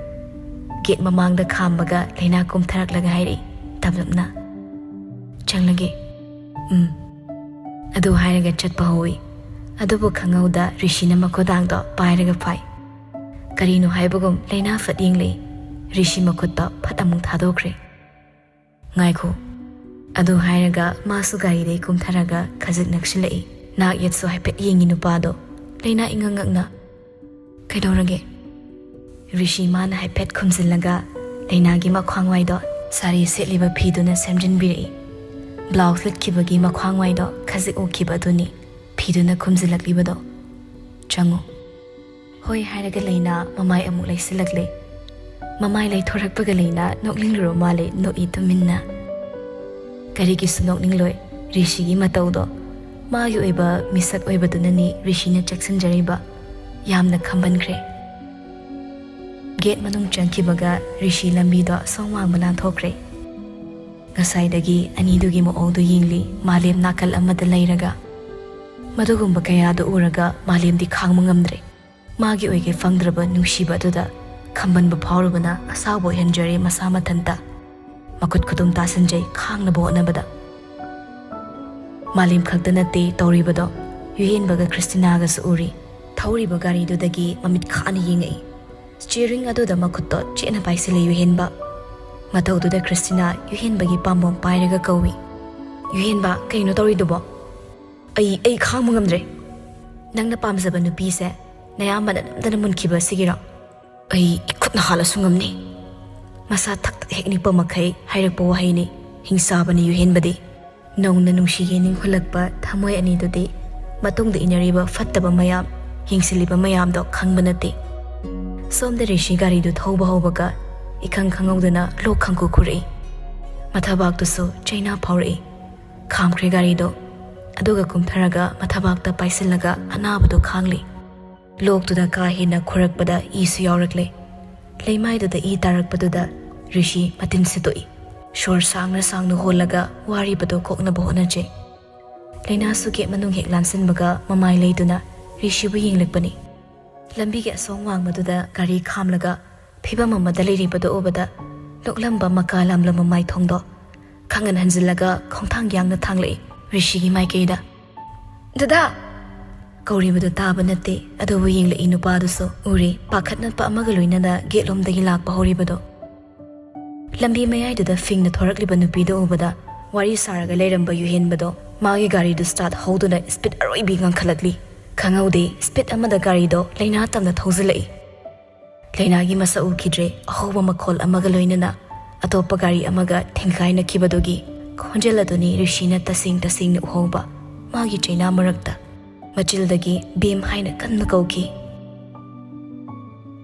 ꯒꯦꯠ ꯃꯃꯥꯡꯗ ꯈꯥꯝꯕꯒ ꯂꯩꯅꯥ ꯀꯨꯝꯊꯔꯛꯂꯒ ꯍꯥꯏꯔꯛꯏ ꯇꯞꯂꯞꯅ, "ꯆꯪꯂꯒꯦ꯫" "ꯎꯝ꯫" ꯑꯗꯨ ꯍꯥꯏꯔꯒ ꯆꯠꯄ ꯍꯧꯏ꯫ ꯑꯗꯨꯕꯨ ꯈꯪꯍꯧꯗ ꯔꯤꯁꯤꯅ ꯃꯈꯨꯗꯥꯡꯗꯣ ꯄꯥꯏꯔꯒ ꯐꯥꯏ꯫ ꯀꯔꯤꯅꯣ ꯍꯥꯏꯕꯒꯨꯝ ꯂꯩꯅꯥ ꯐꯠ ꯌꯦꯡꯂꯛꯏ꯫ ꯔꯤꯁꯤ ꯃꯈꯨꯠꯇꯣ ꯐꯠ ꯑꯃꯨꯛ ꯊꯥꯗꯣꯛꯈ꯭ꯔꯦ꯫ "ꯉꯥꯏꯈꯣ꯫" ꯑꯗꯨ ꯍꯥꯏꯔꯒ ꯃꯥꯁꯨ ꯒꯥꯔꯤꯗꯩ ꯀꯨꯝꯊꯔꯒ ꯈꯖꯤꯛ ꯅꯛꯁꯤꯜꯂꯛꯏ꯫ ꯅꯥꯛ ꯌꯦꯠꯁꯨ ꯍꯥꯏꯐꯦꯠ ꯌꯦꯡꯉꯤ ꯅꯨꯄꯥꯗꯣ꯫ ꯂꯩꯅꯥ ꯏꯉꯛ ꯉꯛꯅ, "ꯀꯩꯗꯧꯔꯒꯦ?" ꯔꯤꯁꯤ ꯃꯥꯅ ꯍꯥꯏꯐꯦꯠ ꯈꯨꯝꯖꯤꯜꯂꯒ ꯂꯩꯅꯥꯒꯤ ꯃꯈ꯭ꯋꯥꯡꯋꯥꯏꯗꯣ ꯁꯥꯔꯤ ꯁꯦꯠꯂꯤꯕ ꯐꯤꯗꯨꯅ ꯁꯦꯝꯖꯤꯟꯕꯤꯔꯛꯏ꯫ ꯕ꯭ꯂꯥꯎꯁ ꯂꯤꯠꯈꯤꯕꯒꯤ ꯃꯈ꯭ꯋꯥꯡꯋꯥꯏꯗꯣ ꯈꯖꯤꯛ ꯎꯈꯤꯕ ꯑꯗꯨꯅꯤ ꯐꯤꯗꯨꯅ ꯈꯨꯝꯖꯤꯜꯂꯛꯂꯤꯕꯗꯣ꯫ "ꯆꯪꯉꯨ꯫" ꯍꯣꯏ ꯍꯥꯏꯔꯒ ꯂꯩꯅꯥ ꯃꯃꯥꯏ ꯑꯃꯨꯛ ꯂꯩꯁꯤꯜꯂꯛꯂꯦ꯫ ꯃꯃꯥꯏ ꯂꯩꯊꯣꯔꯛꯄꯒ ꯂꯩꯅꯥ ꯅꯣꯛꯅꯤꯡꯂꯨꯔ ꯃꯥꯜꯂꯦ, ꯅꯣꯛꯏ ꯇꯨꯃꯤꯟꯅ꯫ ꯀꯔꯤꯒꯤꯁꯨ ꯅꯣꯛꯅꯤꯡꯂꯣꯏ? ꯔꯤꯁꯤꯒꯤ ꯃꯇꯧꯗꯣ, ꯃꯥꯒꯤ ꯑꯣꯏꯕ ꯃꯤꯁꯛ ꯑꯣꯏꯕꯗꯨꯅꯅꯤ ꯔꯤꯁꯤꯅ ꯆꯦꯛꯁꯤꯟꯖꯔꯤꯕ꯫ ꯌꯥꯝꯅ ꯈꯝꯕꯟꯈ꯭ꯔꯦ꯫ ꯒꯦꯠ ꯃꯅꯨꯡ ꯆꯪꯈꯤꯕꯒ ꯔꯤꯁꯤ ꯂꯝꯕꯤꯗꯣ ꯑꯁꯣꯝ ꯋꯥꯡꯃ ꯂꯥꯟꯊꯣꯛꯈ꯭ꯔꯦ꯫ ꯉꯁꯥꯏꯗꯒꯤ ꯑꯅꯤꯗꯨꯒꯤ ꯃꯑꯣꯡꯗꯨ ꯌꯦꯡꯂꯤ ꯃꯥꯂꯦꯝ ꯅꯥꯀꯜ ꯑꯃꯗ ꯂꯩꯔꯒ꯫ ꯃꯗꯨꯒꯨꯝꯕ ꯀꯌꯥꯗꯨ ꯎꯔꯒ ꯃꯥꯂꯦꯝꯗꯤ ꯈꯥꯡꯕ ꯉꯝꯗ꯭ꯔꯦ꯫ ꯃꯥꯒꯤ ꯑꯣꯏꯒꯦ ꯐꯪꯗ꯭ꯔꯕ ꯅꯨꯡꯁꯤꯕ ꯑꯗꯨꯗ ꯈꯝꯕꯟꯕ ꯐꯥꯎꯔꯨꯕꯅ ꯑꯁꯥꯎꯕ ꯑꯣꯏꯍꯟꯖꯔꯦ ꯃꯁꯥ ꯃꯊꯟꯇ꯫ ꯃꯈꯨꯠ ꯈꯨꯗꯨꯝ ꯇꯥꯁꯤꯟꯖꯩ ꯈꯥꯡꯅꯕ ꯍꯣꯠꯅꯕꯗ꯫ ꯃꯥꯂꯦꯝ ꯈꯛꯇ ꯅꯠꯇꯦ ꯇꯧꯔꯤꯕꯗꯣ, ꯌꯨꯍꯦꯟꯕꯒ ꯈ꯭ꯔꯤꯁꯇꯤꯅꯥꯒꯁꯨ ꯎꯔꯤ꯫ ꯊꯧꯔꯤꯕ ꯒꯥꯔꯤꯗꯨꯗꯒꯤ ꯃꯃꯤꯠ ꯈꯥꯅ ꯌꯦꯡꯉꯛꯏ꯫ ꯁ꯭ꯇꯤꯌꯔꯤꯡ ꯑꯗꯨꯗ ꯃꯈꯨꯠꯇꯣ ꯆꯦꯠꯅ ꯄꯥꯏꯁꯤꯜꯂꯤ ꯌꯨꯍꯦꯟꯕ꯫ ꯃꯇꯧꯗꯨꯗ ꯈ꯭ꯔꯤꯁꯇꯤꯅꯥ ꯌꯨꯍꯦꯟꯕꯒꯤ ꯄꯥꯝꯕꯣꯝ ꯄꯥꯏꯔꯒ ꯀꯧꯏ, "ꯌꯨꯍꯦꯟꯕ, ꯀꯩꯅꯣ ꯇꯧꯔꯤꯗꯨꯕꯣ? ꯑꯩ, ꯑꯩ ꯈꯥꯡꯕ ꯉꯝꯗ꯭ꯔꯦ꯫ ꯅꯪꯅ ꯄꯥꯝꯖꯕ ꯅꯨꯄꯤꯁꯦ ꯅꯌꯥꯝꯕꯅ ꯅꯝꯗꯅ ꯃꯨꯟꯈꯤꯕ ꯑꯁꯤꯒꯤꯔꯣ? ꯑꯩ ꯏꯈꯨꯠꯅ ꯍꯥꯠꯂꯁꯨ ꯉꯝꯅꯤ꯫" ꯃꯁꯥ ꯊꯛ ꯊꯛ ꯍꯦꯛ ꯅꯤꯛꯄ ꯃꯈꯩ ꯍꯥꯏꯔꯛꯄ ꯋꯥꯍꯩꯅꯤ꯫ ꯍꯤꯡꯆꯥꯕꯅꯤ ꯌꯨꯍꯦꯟꯕꯗꯤ꯫ ꯅꯧꯅ ꯅꯨꯡꯁꯤ ꯌꯦꯡꯅꯤꯡ ꯍꯨꯜꯂꯛꯄ ꯊꯃꯣꯏ ꯑꯅꯤꯗꯨꯗꯤ ꯃꯇꯨꯡꯗ ꯏꯟꯅꯔꯤꯕ ꯐꯠꯇꯕ ꯃꯌꯥꯝ, ꯌꯦꯡꯁꯤꯜꯂꯤꯕ ꯃꯌꯥꯝꯗꯣ ꯈꯪꯕ ꯅꯠꯇꯦ꯫ ꯁꯣꯝꯗ ꯔꯤꯁꯤ ꯒꯥꯔꯤꯗꯨ ꯊꯧꯕ ꯍꯧꯕꯒ ꯏꯈꯪ ꯈꯪꯍꯧꯗꯅ ꯂꯣꯛ ꯈꯪꯈꯨ ꯈꯨꯔꯛꯏ꯫ ꯃꯊꯕꯥꯛꯇꯨꯁꯨ ꯆꯩꯅꯥ ꯐꯥꯎꯔꯛꯏ꯫ ꯈꯥꯝꯈ꯭ꯔꯦ ꯒꯥꯔꯤꯗꯣ꯫ ꯑꯗꯨꯒ ꯀꯨꯝꯊꯔꯒ ꯃꯊꯕꯥꯛꯇ ꯄꯥꯏꯁꯤꯜꯂꯒ ꯑꯅꯥꯕꯗꯨ ꯈꯥꯡꯂꯤ꯫ ꯂꯣꯛꯇꯨꯗ ꯀꯥ ꯍꯦꯟꯅ ꯈꯨꯔꯛꯄꯗ ꯏꯁꯨ ꯌꯥꯎꯔꯛꯂꯦ꯫ ꯂꯩꯃꯥꯏꯗꯨꯗ ꯏ ꯇꯥꯔꯛꯄꯗꯨꯗ ꯔꯤꯁꯤ ꯃꯇꯤꯟ ꯁꯤꯠꯇꯣꯛꯏ꯫ ꯁꯣꯔ ꯁꯥꯡꯅ ꯁꯥꯡꯅ ꯍꯣꯜꯂꯒ ꯋꯥꯔꯤꯕꯗꯨ ꯀꯣꯛꯅꯕ ꯍꯣꯠꯅꯖꯩ꯫ ꯂꯩꯅꯥꯁꯨ ꯒꯦꯠ ꯃꯅꯨꯡ ꯍꯦꯛ ꯂꯥꯟꯁꯤꯟꯕꯒ ꯃꯃꯥꯏ ꯂꯩꯗꯨꯅ ꯔꯤꯁꯤꯕꯨ ꯌꯦꯡꯂꯛꯄꯅꯤ꯫ ꯂꯝꯕꯤꯒꯤ ꯑꯁꯣꯡ ꯋꯥꯡꯃꯗꯨꯗ ꯒꯥꯔꯤ ꯈꯥꯝꯂꯒ ꯐꯤꯕꯝ ꯑꯃꯗ ꯂꯩꯔꯤꯕꯗꯨ ꯎꯕꯗ ꯅꯣꯛꯂꯝꯕ ꯃꯀꯥ ꯂꯥꯝꯂꯝꯕ ꯃꯥꯏꯊꯣꯡꯗꯣ ꯈꯪꯍꯟ ꯍꯟꯖꯤꯜꯂꯒ ꯈꯣꯡꯊꯥꯡ ꯌꯥꯡꯅ ꯊꯥꯡꯂꯛꯏ ꯔꯤꯁꯤꯒꯤ ꯃꯥꯏꯀꯩꯗ꯫ "ꯗꯗꯥ!" ꯀꯧꯔꯤꯕꯗꯨ ꯇꯥꯕ ꯅꯠꯇꯦ, ꯑꯗꯨꯕꯨ ꯌꯦꯡꯂꯛꯏ ꯅꯨꯄꯥꯗꯨꯁꯨ ꯎꯔꯤ, ꯄꯥꯈꯠꯅꯠꯄ ꯑꯃꯒ ꯂꯣꯏꯅꯅ ꯒꯦꯠꯂꯣꯝꯗꯒꯤ ꯂꯥꯛꯄ ꯍꯧꯔꯤꯕꯗꯣ꯫ ꯂꯝꯕꯤ ꯃꯌꯥꯏꯗꯨꯗ ꯐꯤꯡꯅ ꯊꯣꯔꯛꯂꯤꯕ ꯅꯨꯄꯤꯗꯨ ꯎꯕꯗ ꯋꯥꯔꯤ ꯁꯥꯔꯒ ꯂꯩꯔꯝꯕ ꯌꯨꯍꯦꯟꯕꯗꯣ ꯃꯥꯒꯤ ꯒꯥꯔꯤꯗꯨ ꯁ꯭ꯇꯥꯔꯠ ꯍꯧꯗꯨꯅ ꯁ꯭ꯄꯤꯗ ꯑꯔꯣꯏꯕꯤ ꯉꯥꯡꯈꯠꯂꯛꯂꯤ꯫ ꯈꯪꯍꯧꯗꯦ, ꯁ꯭ꯄꯤꯗ ꯑꯃꯗ ꯒꯥꯔꯤꯗꯣ ꯂꯩꯅꯥ ꯇꯝꯅ ꯊꯧꯖꯤꯜꯂꯛꯏ꯫ ꯂꯩꯅꯥꯒꯤ ꯃꯁꯛ ꯎꯈꯤꯗ꯭ꯔꯦ꯫ ꯑꯍꯧꯕ ꯃꯈꯣꯜ ꯑꯃꯒ ꯂꯣꯏꯅꯅ ꯑꯇꯣꯞꯄ ꯒꯥꯔꯤ ꯑꯃꯒ ꯊꯦꯡꯒꯥꯏꯅꯈꯤꯕꯗꯨꯒꯤ ꯈꯣꯟꯖꯦꯜ ꯑꯗꯨꯅꯤ ꯔꯤꯁꯤꯅ ꯇꯁꯦꯡ ꯇꯁꯦꯡꯅ ꯎꯍꯧꯕ꯫ ꯃꯥꯒꯤ ꯆꯩꯅꯥ ꯃꯔꯛꯇ ꯃꯆꯤꯜꯗꯒꯤ "ꯕꯦꯝ" ꯍꯥꯏꯅ ꯀꯟꯅ ꯀꯧꯈꯤ꯫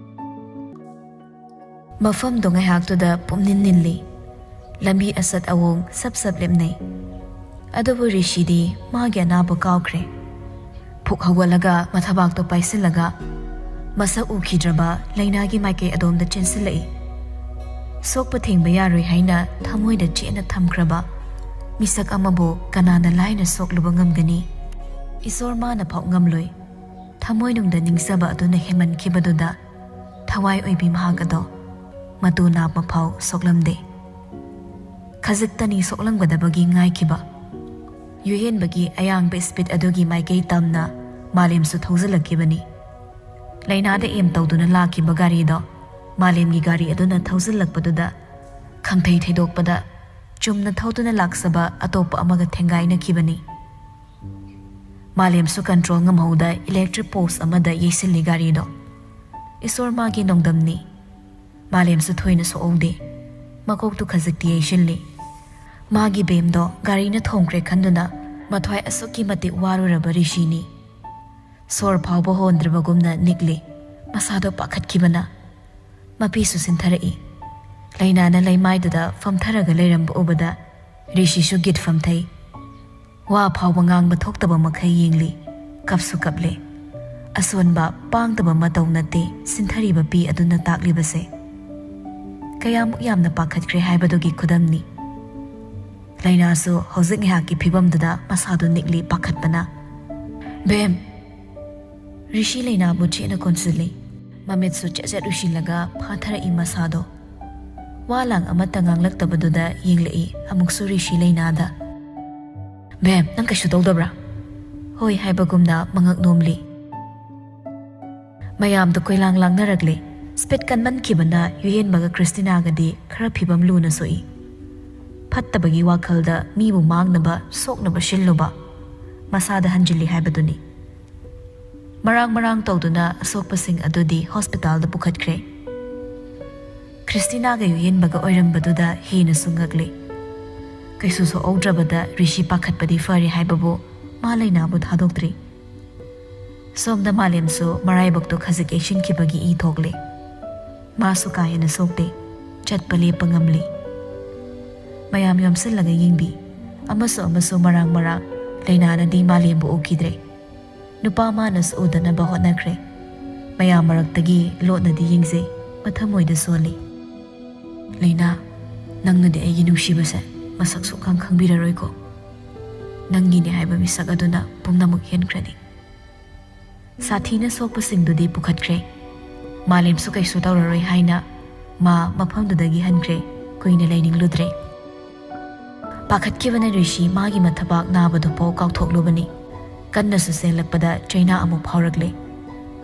ꯃꯐꯝꯗꯣ ꯉꯥꯏꯍꯥꯛꯇꯨꯗ ꯄꯨꯝꯅꯤꯟ ꯅꯤꯜꯂꯤ꯫ ꯂꯝꯕꯤ ꯑꯆꯠ ꯑꯋꯣꯡ ꯁꯞ ꯁꯞ ꯂꯦꯞꯅꯩ꯫ ꯑꯗꯨꯕꯨ ꯔꯤꯁꯤꯗꯤ ꯃꯥꯒꯤ ꯑꯅꯥꯕ ꯀꯥꯎꯈ꯭ꯔꯦ꯫ ꯐꯨꯛ ꯍꯧꯒꯠꯂꯒ ꯃꯊꯕꯥꯛꯇꯣ ꯄꯥꯏꯁꯤꯜꯂꯒ ꯃꯁꯛ ꯎꯈꯤꯗ꯭ꯔꯕ ꯂꯩꯅꯥꯒꯤ ꯃꯥꯏꯀꯩ ꯑꯗꯣꯝꯗ ꯆꯦꯟꯁꯤꯜꯂꯛꯏ꯫ ꯁꯣꯛꯄ ꯊꯦꯡꯕ ꯌꯥꯔꯣꯏ ꯍꯥꯏꯅ ꯊꯃꯣꯏꯗ ꯆꯦꯠꯅ ꯊꯝꯈ꯭ꯔꯕ ꯃꯤꯁꯛ ꯑꯃꯕꯨ ꯀꯅꯥꯅ ꯂꯥꯏꯅ ꯁꯣꯛꯂꯨꯕ ꯉꯝꯒꯅꯤ? ꯏꯁꯣꯔ ꯃꯥꯅ ꯐꯥꯎ ꯉꯝꯂꯣꯏ꯫ ꯊꯃꯣꯏꯅꯨꯡꯗ ꯅꯤꯡꯖꯕ ꯑꯗꯨꯅ ꯍꯦꯟꯃꯟꯈꯤꯕꯗꯨꯗ ꯊꯋꯥꯏ ꯑꯣꯏꯕꯤ ꯃꯍꯥꯛ ꯑꯗꯣ ꯃꯇꯨ ꯅꯥꯝꯃ ꯐꯥꯎ ꯁꯣꯛꯂꯝꯗꯦ꯫ ꯈꯖꯤꯛꯇꯅꯤ ꯁꯣꯛꯂꯝꯒꯗꯕꯒꯤ ꯉꯥꯏꯈꯤꯕ꯫ ꯌꯨꯍꯦꯟꯕꯒꯤ ꯑꯌꯥꯡꯕ ꯁ꯭ꯄꯤꯗ ꯑꯗꯨꯒꯤ ꯃꯥꯏꯀꯩ ꯇꯝꯅ ꯃꯥꯂꯦꯝꯁꯨ ꯊꯧꯖꯤꯜꯂꯛꯈꯤꯕꯅꯤ꯫ ꯂꯩꯅꯥꯗ ꯑꯦꯝ ꯇꯧꯗꯨꯅ ꯂꯥꯛꯈꯤꯕ ꯒꯥꯔꯤꯗꯣ ꯃꯥꯂꯦꯝꯒꯤ ꯒꯥꯔꯤ ꯑꯗꯨꯅ ꯊꯧꯖꯤꯜꯂꯛꯄꯗꯨꯗ ꯈꯪꯊꯩ ꯊꯩꯗꯣꯛꯄꯗ ꯆꯨꯝꯅ ꯊꯧꯗꯨꯅ ꯂꯥꯛꯆꯕ ꯑꯇꯣꯞꯄ ꯑꯃꯒ ꯊꯦꯡꯒꯥꯏꯅꯈꯤꯕꯅꯤ꯫ ꯃꯥꯂꯦꯝꯁꯨ ꯀꯟꯇ꯭ꯔꯣꯜ ꯉꯝꯍꯧꯗ ꯏꯂꯦꯛꯇ꯭ꯔꯤꯛ ꯄꯣꯁ ꯑꯃꯗ ꯌꯩꯁꯤꯜꯂꯤ ꯒꯥꯔꯤꯗꯣ꯫ ꯏꯁꯣꯔ ꯃꯥꯒꯤ ꯅꯣꯡꯗꯝꯅꯤ꯫ ꯃꯥꯂꯦꯝꯁꯨ ꯊꯣꯏꯅ ꯁꯣꯛꯍꯧꯗꯦ꯫ ꯃꯀꯣꯛꯇꯨ ꯈꯖꯤꯛꯇꯤ ꯌꯩꯁꯤꯜꯂꯤ꯫ ꯃꯥꯒꯤ ꯕꯦꯝꯗꯣ ꯒꯥꯔꯤꯅ ꯊꯣꯝꯈ꯭ꯔꯦ ꯈꯟꯗꯨꯅ ꯃꯊ꯭ꯋꯥꯏ ꯑꯁꯨꯛꯀꯤ ꯃꯇꯤꯛ ꯋꯥꯔꯨꯔꯕ ꯔꯤꯁꯤꯅꯤ꯫ ꯁꯣꯔ ꯐꯥꯎꯕ ꯍꯣꯟꯗ꯭ꯔꯕꯒꯨꯝꯅ ꯅꯤꯛꯂꯤ꯫ ꯃꯁꯥꯗꯣ ꯄꯥꯈꯠꯈꯤꯕꯅ꯫ ꯃꯄꯤꯁꯨ ꯁꯤꯟꯊꯔꯛꯏ꯫ ꯂꯩꯅꯥꯅ ꯂꯩꯃꯥꯏꯗꯨꯗ ꯐꯝꯊꯔꯒ ꯂꯩꯔꯝꯕ ꯎꯕꯗ ꯔꯤꯁꯤꯁꯨ ꯒꯤꯠ ꯐꯝꯊꯩ꯫ ꯋꯥ ꯐꯥꯎꯕ ꯉꯥꯡꯕ ꯊꯣꯛꯇꯕ ꯃꯈꯩ ꯌꯦꯡꯂꯤ꯫ ꯀꯞꯁꯨ ꯀꯞꯂꯦ꯫ ꯑꯁꯣꯟꯕ, ꯄꯥꯡꯗꯕ ꯃꯇꯧ ꯅꯠꯇꯦ ꯁꯤꯟꯊꯔꯤꯕ ꯄꯤ ꯑꯗꯨꯅ ꯇꯥꯛꯂꯤꯕꯁꯦ꯫ ꯀꯌꯥꯃꯨꯛ ꯌꯥꯝꯅ ꯄꯥꯈꯠꯈ꯭ꯔꯦ ꯍꯥꯏꯕꯗꯨꯒꯤ ꯈꯨꯗꯝꯅꯤ꯫ ꯂꯩꯅꯥꯁꯨ ꯍꯧꯖꯤꯛ ꯉꯥꯏꯍꯥꯛꯀꯤ ꯐꯤꯕꯝꯗꯨꯗ ꯃꯁꯥꯗꯨ ꯅꯤꯛꯂꯤ ꯄꯥꯈꯠꯄꯅ꯫ "ꯕꯦꯝ!" ꯔꯤꯁꯤ ꯂꯩꯅꯥꯕꯨ ꯆꯦꯠꯅ ꯀꯣꯟꯁꯤꯜꯂꯤ꯫ ꯃꯃꯤꯠꯁꯨ ꯆꯦꯠ ꯆꯦꯠ ꯎꯏꯁꯤꯜꯂꯒ ꯐꯥꯊꯔꯛꯏ ꯃꯁꯥꯗꯣ꯫ ꯋꯥ ꯂꯥꯡ ꯑꯃꯠꯇ ꯉꯥꯡꯂꯛꯇꯕꯗꯨꯗ ꯌꯦꯡꯂꯛꯏ ꯑꯃꯨꯛꯁꯨ ꯔꯤꯁꯤ ꯂꯩꯅꯥꯗ꯫ "ꯕꯦꯝ, ꯅꯪ ꯀꯩꯁꯨ ꯇꯧꯗꯕ꯭ꯔꯥ?" ꯍꯣꯏ ꯍꯥꯏꯕꯒꯨꯝꯅ ꯃꯉꯛ ꯅꯣꯝꯂꯤ꯫ ꯃꯌꯥꯝꯗꯨ ꯀꯣꯏꯂꯥꯡ ꯂꯥꯡꯅꯔꯛꯂꯦ꯫ ꯁ꯭ꯄꯤꯗ ꯀꯟꯃꯟꯈꯤꯕꯅ ꯌꯨꯍꯦꯟꯕꯒ ꯈ꯭ꯔꯤꯁꯇꯤꯅꯥꯒꯗꯤ ꯈꯔ ꯐꯤꯕꯝ ꯂꯨꯅ ꯁꯣꯛꯏ꯫ ꯐꯠꯇꯕꯒꯤ ꯋꯥꯈꯜꯗ ꯃꯤꯕꯨ ꯃꯥꯡꯅꯕ, ꯁꯣꯛꯅꯕ ꯁꯤꯜꯂꯨꯕ꯫ ꯃꯁꯥꯗ ꯍꯟꯖꯤꯜꯂꯤ ꯍꯥꯏꯕꯗꯨꯅꯤ꯫ ꯃꯔꯥꯡ ꯃꯔꯥꯡ ꯇꯧꯗꯨꯅ ꯑꯁꯣꯛꯄꯁꯤꯡ ꯑꯗꯨꯗꯤ ꯍꯣꯁꯄꯤꯇꯥꯜꯗ ꯄꯨꯈꯠꯈ꯭ꯔꯦ꯫ ꯈ꯭ꯔꯤꯁꯇꯤꯅꯥꯒ ꯌꯨꯍꯦꯟꯕꯒ ꯑꯣꯏꯔꯝꯕꯗꯨꯗ ꯍꯦꯟꯅꯁꯨ ꯉꯛꯂꯤ꯫ ꯀꯩꯁꯨ ꯁꯣꯛꯍꯧꯗ꯭ꯔꯕꯗ ꯔꯤꯁꯤ ꯄꯥꯈꯠꯄꯗꯤ ꯐꯔꯦ ꯍꯥꯏꯕꯕꯨ ꯃꯥ ꯂꯩꯅꯥꯕꯨ ꯊꯥꯗꯣꯛꯇ꯭ꯔꯤ꯫ ꯁꯣꯝꯗ ꯃꯥꯂꯦꯝꯁꯨ ꯃꯔꯥꯏꯕꯛꯇꯨ ꯈꯖꯤꯛ ꯌꯩꯁꯤꯟꯈꯤꯕꯒꯤ ꯏ ꯊꯣꯛꯂꯦ꯫ ꯃꯥꯁꯨ ꯀꯥ ꯍꯦꯟꯅ ꯁꯣꯛꯇꯦ꯫ ꯆꯠꯄ ꯂꯦꯞꯄ ꯉꯝꯂꯤ꯫ ꯃꯌꯥꯝ ꯌꯣꯝꯁꯤꯜꯂꯒ ꯌꯦꯡꯕꯤ꯫ ꯑꯃꯁꯨ ꯑꯃꯁꯨ ꯃꯔꯥꯡ ꯃꯔꯥꯡ꯫ ꯂꯩꯅꯥꯅꯗꯤ ꯃꯥꯂꯦꯝꯕꯨ ꯎꯈꯤꯗ꯭ꯔꯦ꯫ ꯅꯨꯄꯥ ꯃꯥꯅꯁꯨ ꯎꯗꯅꯕ ꯍꯣꯠꯅꯈ꯭ꯔꯦ꯫ ꯃꯌꯥꯝ ꯃꯔꯛꯇꯒꯤ ꯂꯣꯠꯅꯗꯤ ꯌꯦꯡꯖꯩ, ꯃꯊꯃꯣꯏꯗ ꯁꯣꯜꯂꯤ꯫ "ꯂꯩꯅꯥ, ꯅꯪꯅꯗꯤ ꯑꯩꯒꯤ ꯅꯨꯡꯁꯤꯕꯁꯦ ꯃꯁꯛ ꯁꯨꯛꯈꯪ ꯈꯪꯕꯤꯔꯔꯣꯏꯀꯣ꯫ ꯅꯪꯒꯤꯅꯦ ꯍꯥꯏꯕ ꯃꯤꯁꯛ ꯑꯗꯨꯅ ꯄꯨꯝꯅꯃꯛ ꯍꯦꯟꯈ꯭ꯔꯅꯤ꯫" ꯁꯥꯊꯤꯅ ꯁꯣꯛꯄꯁꯤꯡꯗꯨꯗꯤ ꯄꯨꯈꯠꯈ꯭ꯔꯦ꯫ ꯃꯥꯂꯦꯝꯁꯨ ꯀꯩꯁꯨ ꯇꯧꯔꯔꯣꯏ ꯍꯥꯏꯅ ꯃꯥ ꯃꯐꯝꯗꯨꯗꯒꯤ ꯍꯟꯈ꯭ꯔꯦ꯫ ꯀꯨꯏꯅ ꯂꯩꯅꯤꯡꯂꯨꯗ꯭ꯔꯦ꯫ ꯄꯥꯈꯠꯈꯤꯕꯅ ꯔꯤꯁꯤ ꯃꯥꯒꯤ ꯃꯊꯕꯥꯛ ꯅꯥꯕꯗꯨꯐꯥꯎ ꯀꯥꯎꯊꯣꯛꯂꯨꯕꯅꯤ꯫ ꯀꯟꯅꯁꯨ ꯆꯦꯜꯂꯛꯄꯗ ꯆꯩꯅꯥ ꯑꯃꯨꯛ ꯐꯥꯎꯔꯛꯂꯦ꯫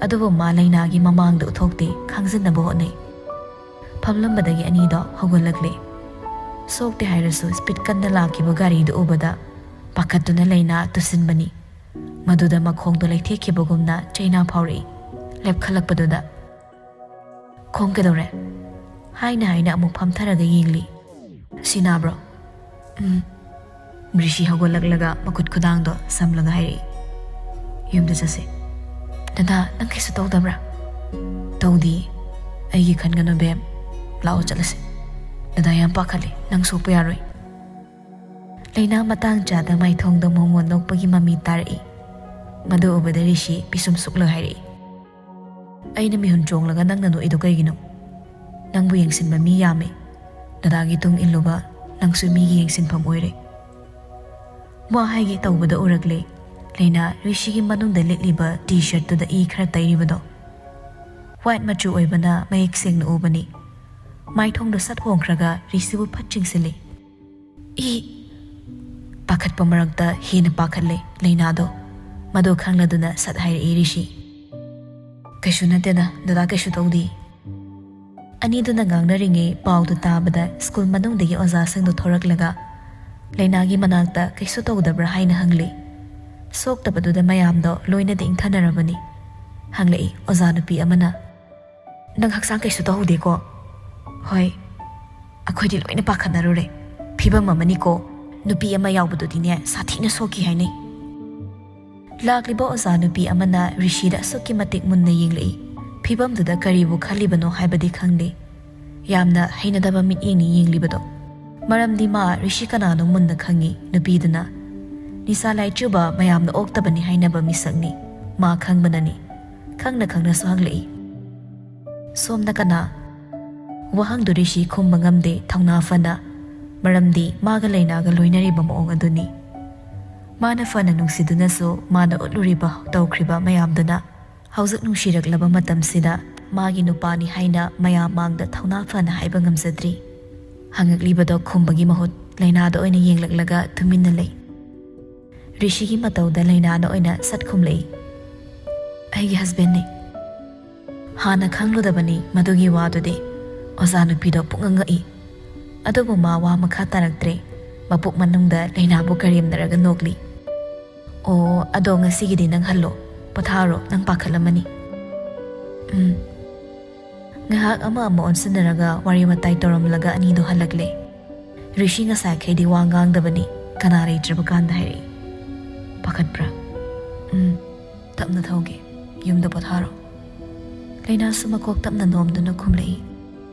ꯑꯗꯨꯕꯨ ꯃꯥ ꯂꯩꯅꯥꯒꯤ ꯃꯃꯥꯡꯗ ꯎꯠꯊꯣꯛꯇꯦ, ꯈꯥꯡꯖꯤꯟꯅꯕ ꯍꯣꯠꯅꯩ꯫ ꯐꯝꯂꯝꯕꯗꯒꯤ ꯑꯅꯤꯗꯣ ꯍꯧꯒꯠꯂꯛꯂꯦ꯫ ꯁꯣꯛꯇꯦ ꯍꯥꯏꯔꯁꯨ ꯁ꯭ꯄꯤꯗ ꯀꯟꯅ ꯂꯥꯛꯈꯤꯕ ꯒꯥꯔꯤꯗꯨ ꯎꯕꯗ ꯄꯥꯈꯠꯇꯨꯅ ꯂꯩꯅꯥ ꯇꯨꯁꯤꯟꯕꯅꯤ꯫ ꯃꯗꯨꯗ ꯃꯈꯣꯡꯗꯣ ꯂꯩꯊꯦꯛꯈꯤꯕꯒꯨꯝꯅ ꯆꯩꯅꯥ ꯐꯥꯎꯔꯛꯏ꯫ ꯂꯦꯞꯈꯠꯂꯛꯄꯗꯨꯗ, "ꯈꯣꯡ ꯀꯩꯗꯧꯔꯦ?" ꯍꯥꯏꯅ ꯍꯥꯏꯅ ꯑꯃꯨꯛ ꯐꯝꯊꯔꯒ ꯌꯦꯡꯂꯤ꯫ "ꯁꯤ ꯅꯥꯕ꯭ꯔꯣ?" "ꯎꯝ꯫" ꯔꯤꯁꯤ ꯍꯧꯒꯠꯂꯛꯂꯒ ꯃꯈꯨꯠ ꯈꯨꯗꯥꯡꯗꯣ ꯁꯝꯂꯒ ꯍꯥꯏꯔꯛꯏ꯫ "ꯌꯨꯝꯗ ꯆꯠꯁꯦ꯫" "ꯗꯗꯥ, ꯅꯪ ꯀꯩꯁꯨ ꯇꯧꯗꯕ꯭ꯔꯥ?" "ꯇꯧꯗꯤꯌꯦ꯫ ꯑꯩꯒꯤ ꯈꯟꯒꯅꯨ ꯕꯦꯝ꯫ ꯂꯥꯛꯑꯣ ꯆꯠꯂꯁꯦ꯫ ꯗꯗꯥ ꯌꯥꯝ ꯄꯥꯈꯠꯂꯦ꯫ ꯅꯪ ꯁꯣꯛꯄ ꯌꯥꯔꯣꯏ꯫" ꯂꯩꯅꯥ ꯃꯇꯥꯡ ꯆꯥꯗ ꯃꯥꯏꯊꯣꯡꯗ ꯃꯣꯃꯣꯟ ꯅꯣꯛꯄꯒꯤ ꯃꯃꯤ ꯇꯥꯔꯛꯏ꯫ ꯃꯗꯨ ꯎꯕꯗ ꯔꯤꯁꯤ ꯄꯤꯁꯨꯝ ꯁꯨꯛꯂꯒ ꯍꯥꯏꯔꯛꯏ꯫ "ꯑꯩꯅ ꯃꯤꯍꯨꯟ ꯆꯣꯡꯂꯒ ꯅꯪꯅ ꯅꯣꯛꯏꯗꯣ ꯀꯩꯒꯤꯅꯣ? ꯅꯪꯕꯨ ꯌꯦꯡꯁꯤꯟꯕ ꯃꯤ ꯌꯥꯝꯃꯦ꯫ ꯗꯗꯥꯒꯤ ꯇꯨꯡ ꯏꯜꯂꯨꯕ ꯅꯪꯁꯨ ꯃꯤꯒꯤ ꯌꯦꯡꯁꯤꯟꯐꯝ ꯑꯣꯏꯔꯦ꯫" ꯋꯥ ꯍꯥꯏꯒꯦ ꯇꯧꯕꯗ ꯎꯔꯛꯂꯦ꯫ ꯂꯩꯅꯥ ꯔꯤꯁꯤꯒꯤ ꯃꯅꯨꯡꯗ ꯂꯤꯠꯂꯤꯕ ꯇꯤ ꯁꯔꯠꯇꯨꯗ ꯏ ꯈꯔ ꯇꯩꯔꯤꯕꯗꯣ꯫ ꯋꯥꯏꯠ ꯃꯆꯨ ꯑꯣꯏꯕꯅ ꯃꯌꯦꯛ ꯁꯦꯡꯅ ꯎꯕꯅꯤ꯫ ꯃꯥꯏꯊꯣꯡꯗꯣ ꯁꯠ ꯍꯣꯡꯈ꯭ꯔꯒ ꯔꯤꯁꯤꯕꯨ ꯐꯠ ꯆꯤꯡꯁꯤꯜꯂꯤ꯫ "ꯏ!" ꯄꯥꯈꯠꯄ ꯃꯔꯛꯇ ꯍꯦꯟꯅ ꯄꯥꯈꯠꯂꯦ ꯂꯩꯅꯥꯗꯣ꯫ ꯃꯗꯨ ꯈꯪꯂꯗꯨꯅ ꯁꯠ ꯍꯥꯏꯔꯛꯏ ꯔꯤꯁꯤ꯫ "ꯀꯩꯁꯨ ꯅꯠꯇꯦꯗ, ꯗꯗꯥ ꯀꯩꯁꯨ ꯇꯧꯗꯦ꯫" ꯑꯅꯤꯗꯨꯅ ꯉꯥꯡꯅꯔꯤꯉꯩ ꯄꯥꯎꯗꯨ ꯇꯥꯕꯗ ꯁ꯭ꯀꯨꯜ ꯃꯅꯨꯡꯗꯒꯤ ꯑꯣꯖꯥꯁꯤꯡꯗꯨ ꯊꯣꯔꯛꯂꯒ ꯂꯩꯅꯥꯒꯤ ꯃꯅꯥꯛꯇ ꯀꯩꯁꯨ ꯇꯧꯗꯕ꯭ꯔꯥ ꯍꯥꯏꯅ ꯍꯪꯂꯤ꯫ ꯁꯣꯛꯇꯕꯗꯨꯗ ꯃꯌꯥꯝꯗꯣ ꯂꯣꯏꯅꯗꯤ ꯏꯪꯊꯅꯔꯕꯅꯤ꯫ ꯍꯪꯂꯛꯏ ꯑꯣꯖꯥ ꯅꯨꯄꯤ ꯑꯃꯅ, "ꯅꯪ ꯍꯛꯆꯥꯡ ꯀꯩꯁꯨ ꯇꯧꯍꯧꯗꯦꯀꯣ?" "ꯍꯣꯏ꯫" "ꯑꯩꯈꯣꯏꯗꯤ ꯂꯣꯏꯅ ꯄꯥꯈꯠꯅꯔꯨꯔꯦ꯫ ꯐꯤꯕꯝ ꯑꯃꯅꯤꯀꯣ꯫ ꯅꯨꯄꯤ ꯑꯃ ꯌꯥꯎꯕꯗꯨꯗꯤꯅꯦ, ꯁꯥꯊꯤꯅ ꯁꯣꯛꯈꯤ ꯍꯥꯏꯅꯩ꯫" ꯂꯥꯛꯂꯤꯕ ꯑꯣꯖꯥ ꯅꯨꯄꯤ ꯑꯃꯅ ꯔꯤꯁꯤꯗ ꯑꯁꯨꯛꯀꯤ ꯃꯇꯤꯛ ꯃꯨꯟꯅ ꯌꯦꯡꯂꯛꯏ꯫ ꯐꯤꯕꯝꯗꯨꯗ ꯀꯔꯤꯕꯨ ꯈꯜꯂꯤꯕꯅꯣ ꯍꯥꯏꯕꯗꯤ ꯈꯪꯗꯦ꯫ ꯌꯥꯝꯅ ꯍꯩꯅꯗꯕ ꯃꯤꯠꯌꯦꯡꯅꯤ ꯌꯦꯡꯂꯤꯕꯗꯣ꯫ ꯃꯔꯝꯗꯤ ꯃꯥ ꯔꯤꯁꯤ ꯀꯅꯥꯅꯣ ꯃꯨꯟꯅ ꯈꯪꯏ꯫ ꯅꯨꯄꯤꯗꯨꯅ ꯅꯤꯁꯥ ꯂꯥꯏꯆꯨꯕ, ꯃꯌꯥꯝꯅ ꯑꯣꯛꯇꯕꯅꯤ ꯍꯥꯏꯅꯕ ꯃꯤꯁꯛꯅꯤ꯫ ꯃꯥ ꯈꯪꯕꯅꯅꯤ꯫ ꯈꯪꯅ ꯈꯪꯅꯁꯨ ꯍꯪꯂꯛꯏ꯫ "ꯁꯣꯝꯅ ꯀꯅꯥ?" ꯋꯥꯍꯪꯗꯨ ꯔꯤꯁꯤ ꯈꯨꯝꯕ ꯉꯝꯗꯦ ꯊꯧꯅꯥ ꯐꯅ, ꯃꯔꯝꯗꯤ ꯃꯥꯒ ꯂꯩꯅꯥꯒ ꯂꯣꯏꯅꯔꯤꯕ ꯃꯑꯣꯡ ꯑꯗꯨꯅꯤ꯫ ꯃꯥꯅ ꯐꯅ ꯅꯨꯡꯁꯤꯗꯨꯅꯁꯨ ꯃꯥꯅ ꯎꯠꯂꯨꯔꯤꯕ ꯇꯧꯈ꯭ꯔꯤꯕ ꯃꯌꯥꯝꯗꯨꯅ ꯍꯧꯖꯤꯛ ꯅꯨꯡꯁꯤꯔꯛꯂꯕ ꯃꯇꯝꯁꯤꯗ ꯃꯥꯒꯤ ꯅꯨꯄꯥꯅꯤ ꯍꯥꯏꯅ ꯃꯌꯥꯝ ꯃꯥꯡꯗ ꯊꯧꯅꯥ ꯐꯅ ꯍꯥꯏꯕ ꯉꯝꯖꯗ꯭ꯔꯤ꯫ ꯍꯪꯉꯛꯂꯤꯕꯗꯣ ꯈꯨꯝꯕꯒꯤ ꯃꯍꯨꯠ ꯂꯩꯅꯥꯗ ꯑꯣꯏꯅ ꯌꯦꯡꯂꯛꯂꯒ ꯇꯨꯃꯤꯟꯅ ꯂꯩ꯫ ꯔꯤꯁꯤꯒꯤ ꯃꯇꯧꯗ ꯂꯩꯅꯥꯅ ꯑꯣꯏꯅ ꯁꯠ ꯈꯨꯝꯂꯛꯏ, "ꯑꯩꯒꯤ ꯍꯁꯕꯦꯟꯅꯤ꯫" ꯍꯥꯟꯅ ꯈꯪꯂꯨꯗꯕꯅꯤ ꯃꯗꯨꯒꯤ ꯋꯥꯗꯨꯗꯤ꯫ ꯑꯣꯖꯥ ꯅꯨꯄꯤꯗꯣ ꯄꯨꯛꯉꯛ ꯉꯛꯏ꯫ ꯑꯗꯨꯕꯨ ꯃꯥ ꯋꯥ ꯃꯈꯥ ꯇꯥꯔꯛꯇ꯭ꯔꯦ꯫ ꯃꯄꯨꯛ ꯃꯅꯨꯡꯗ ꯂꯩꯅꯥꯕꯨ ꯀꯔꯦꯝꯅꯔꯒ ꯅꯣꯛꯂꯤ꯫ "ꯑꯣ, ꯑꯗꯣ ꯉꯁꯤꯒꯤꯗꯤ ꯅꯪ ꯍꯜꯂꯣ꯫ ꯄꯣꯊꯥꯔꯣ, ꯅꯪ ꯄꯥꯈꯠꯂꯝꯃꯅꯤ꯫" "ꯎꯝ꯫" ꯉꯥꯏꯍꯥꯛ ꯑꯃ ꯑꯃ ꯑꯣꯟꯁꯤꯟꯅꯔꯒ ꯋꯥꯔꯤ ꯋꯥꯇꯥꯏ ꯇꯧꯔꯝꯂꯒ ꯑꯅꯤꯗꯣ ꯍꯜꯂꯛꯂꯦ꯫ ꯔꯤꯁꯤ ꯉꯁꯥꯏꯈꯩꯗꯤ ꯋꯥ ꯉꯥꯡꯗꯕꯅꯤ, ꯀꯅꯥ ꯂꯩꯇ꯭ꯔꯕ ꯀꯥꯟꯗ ꯍꯥꯏꯔꯛꯏ꯫ "ꯄꯥꯈꯠꯄ꯭ꯔꯥ?" "ꯎꯝ, ꯇꯞꯅ ꯊꯧꯒꯦ, ꯌꯨꯝꯗ ꯄꯣꯊꯥꯔꯣ꯫" ꯂꯩꯅꯥꯁꯨ ꯃꯀꯣꯛ ꯇꯞꯅ ꯅꯣꯝꯗꯨꯅ ꯈꯨꯝꯂꯛꯏ,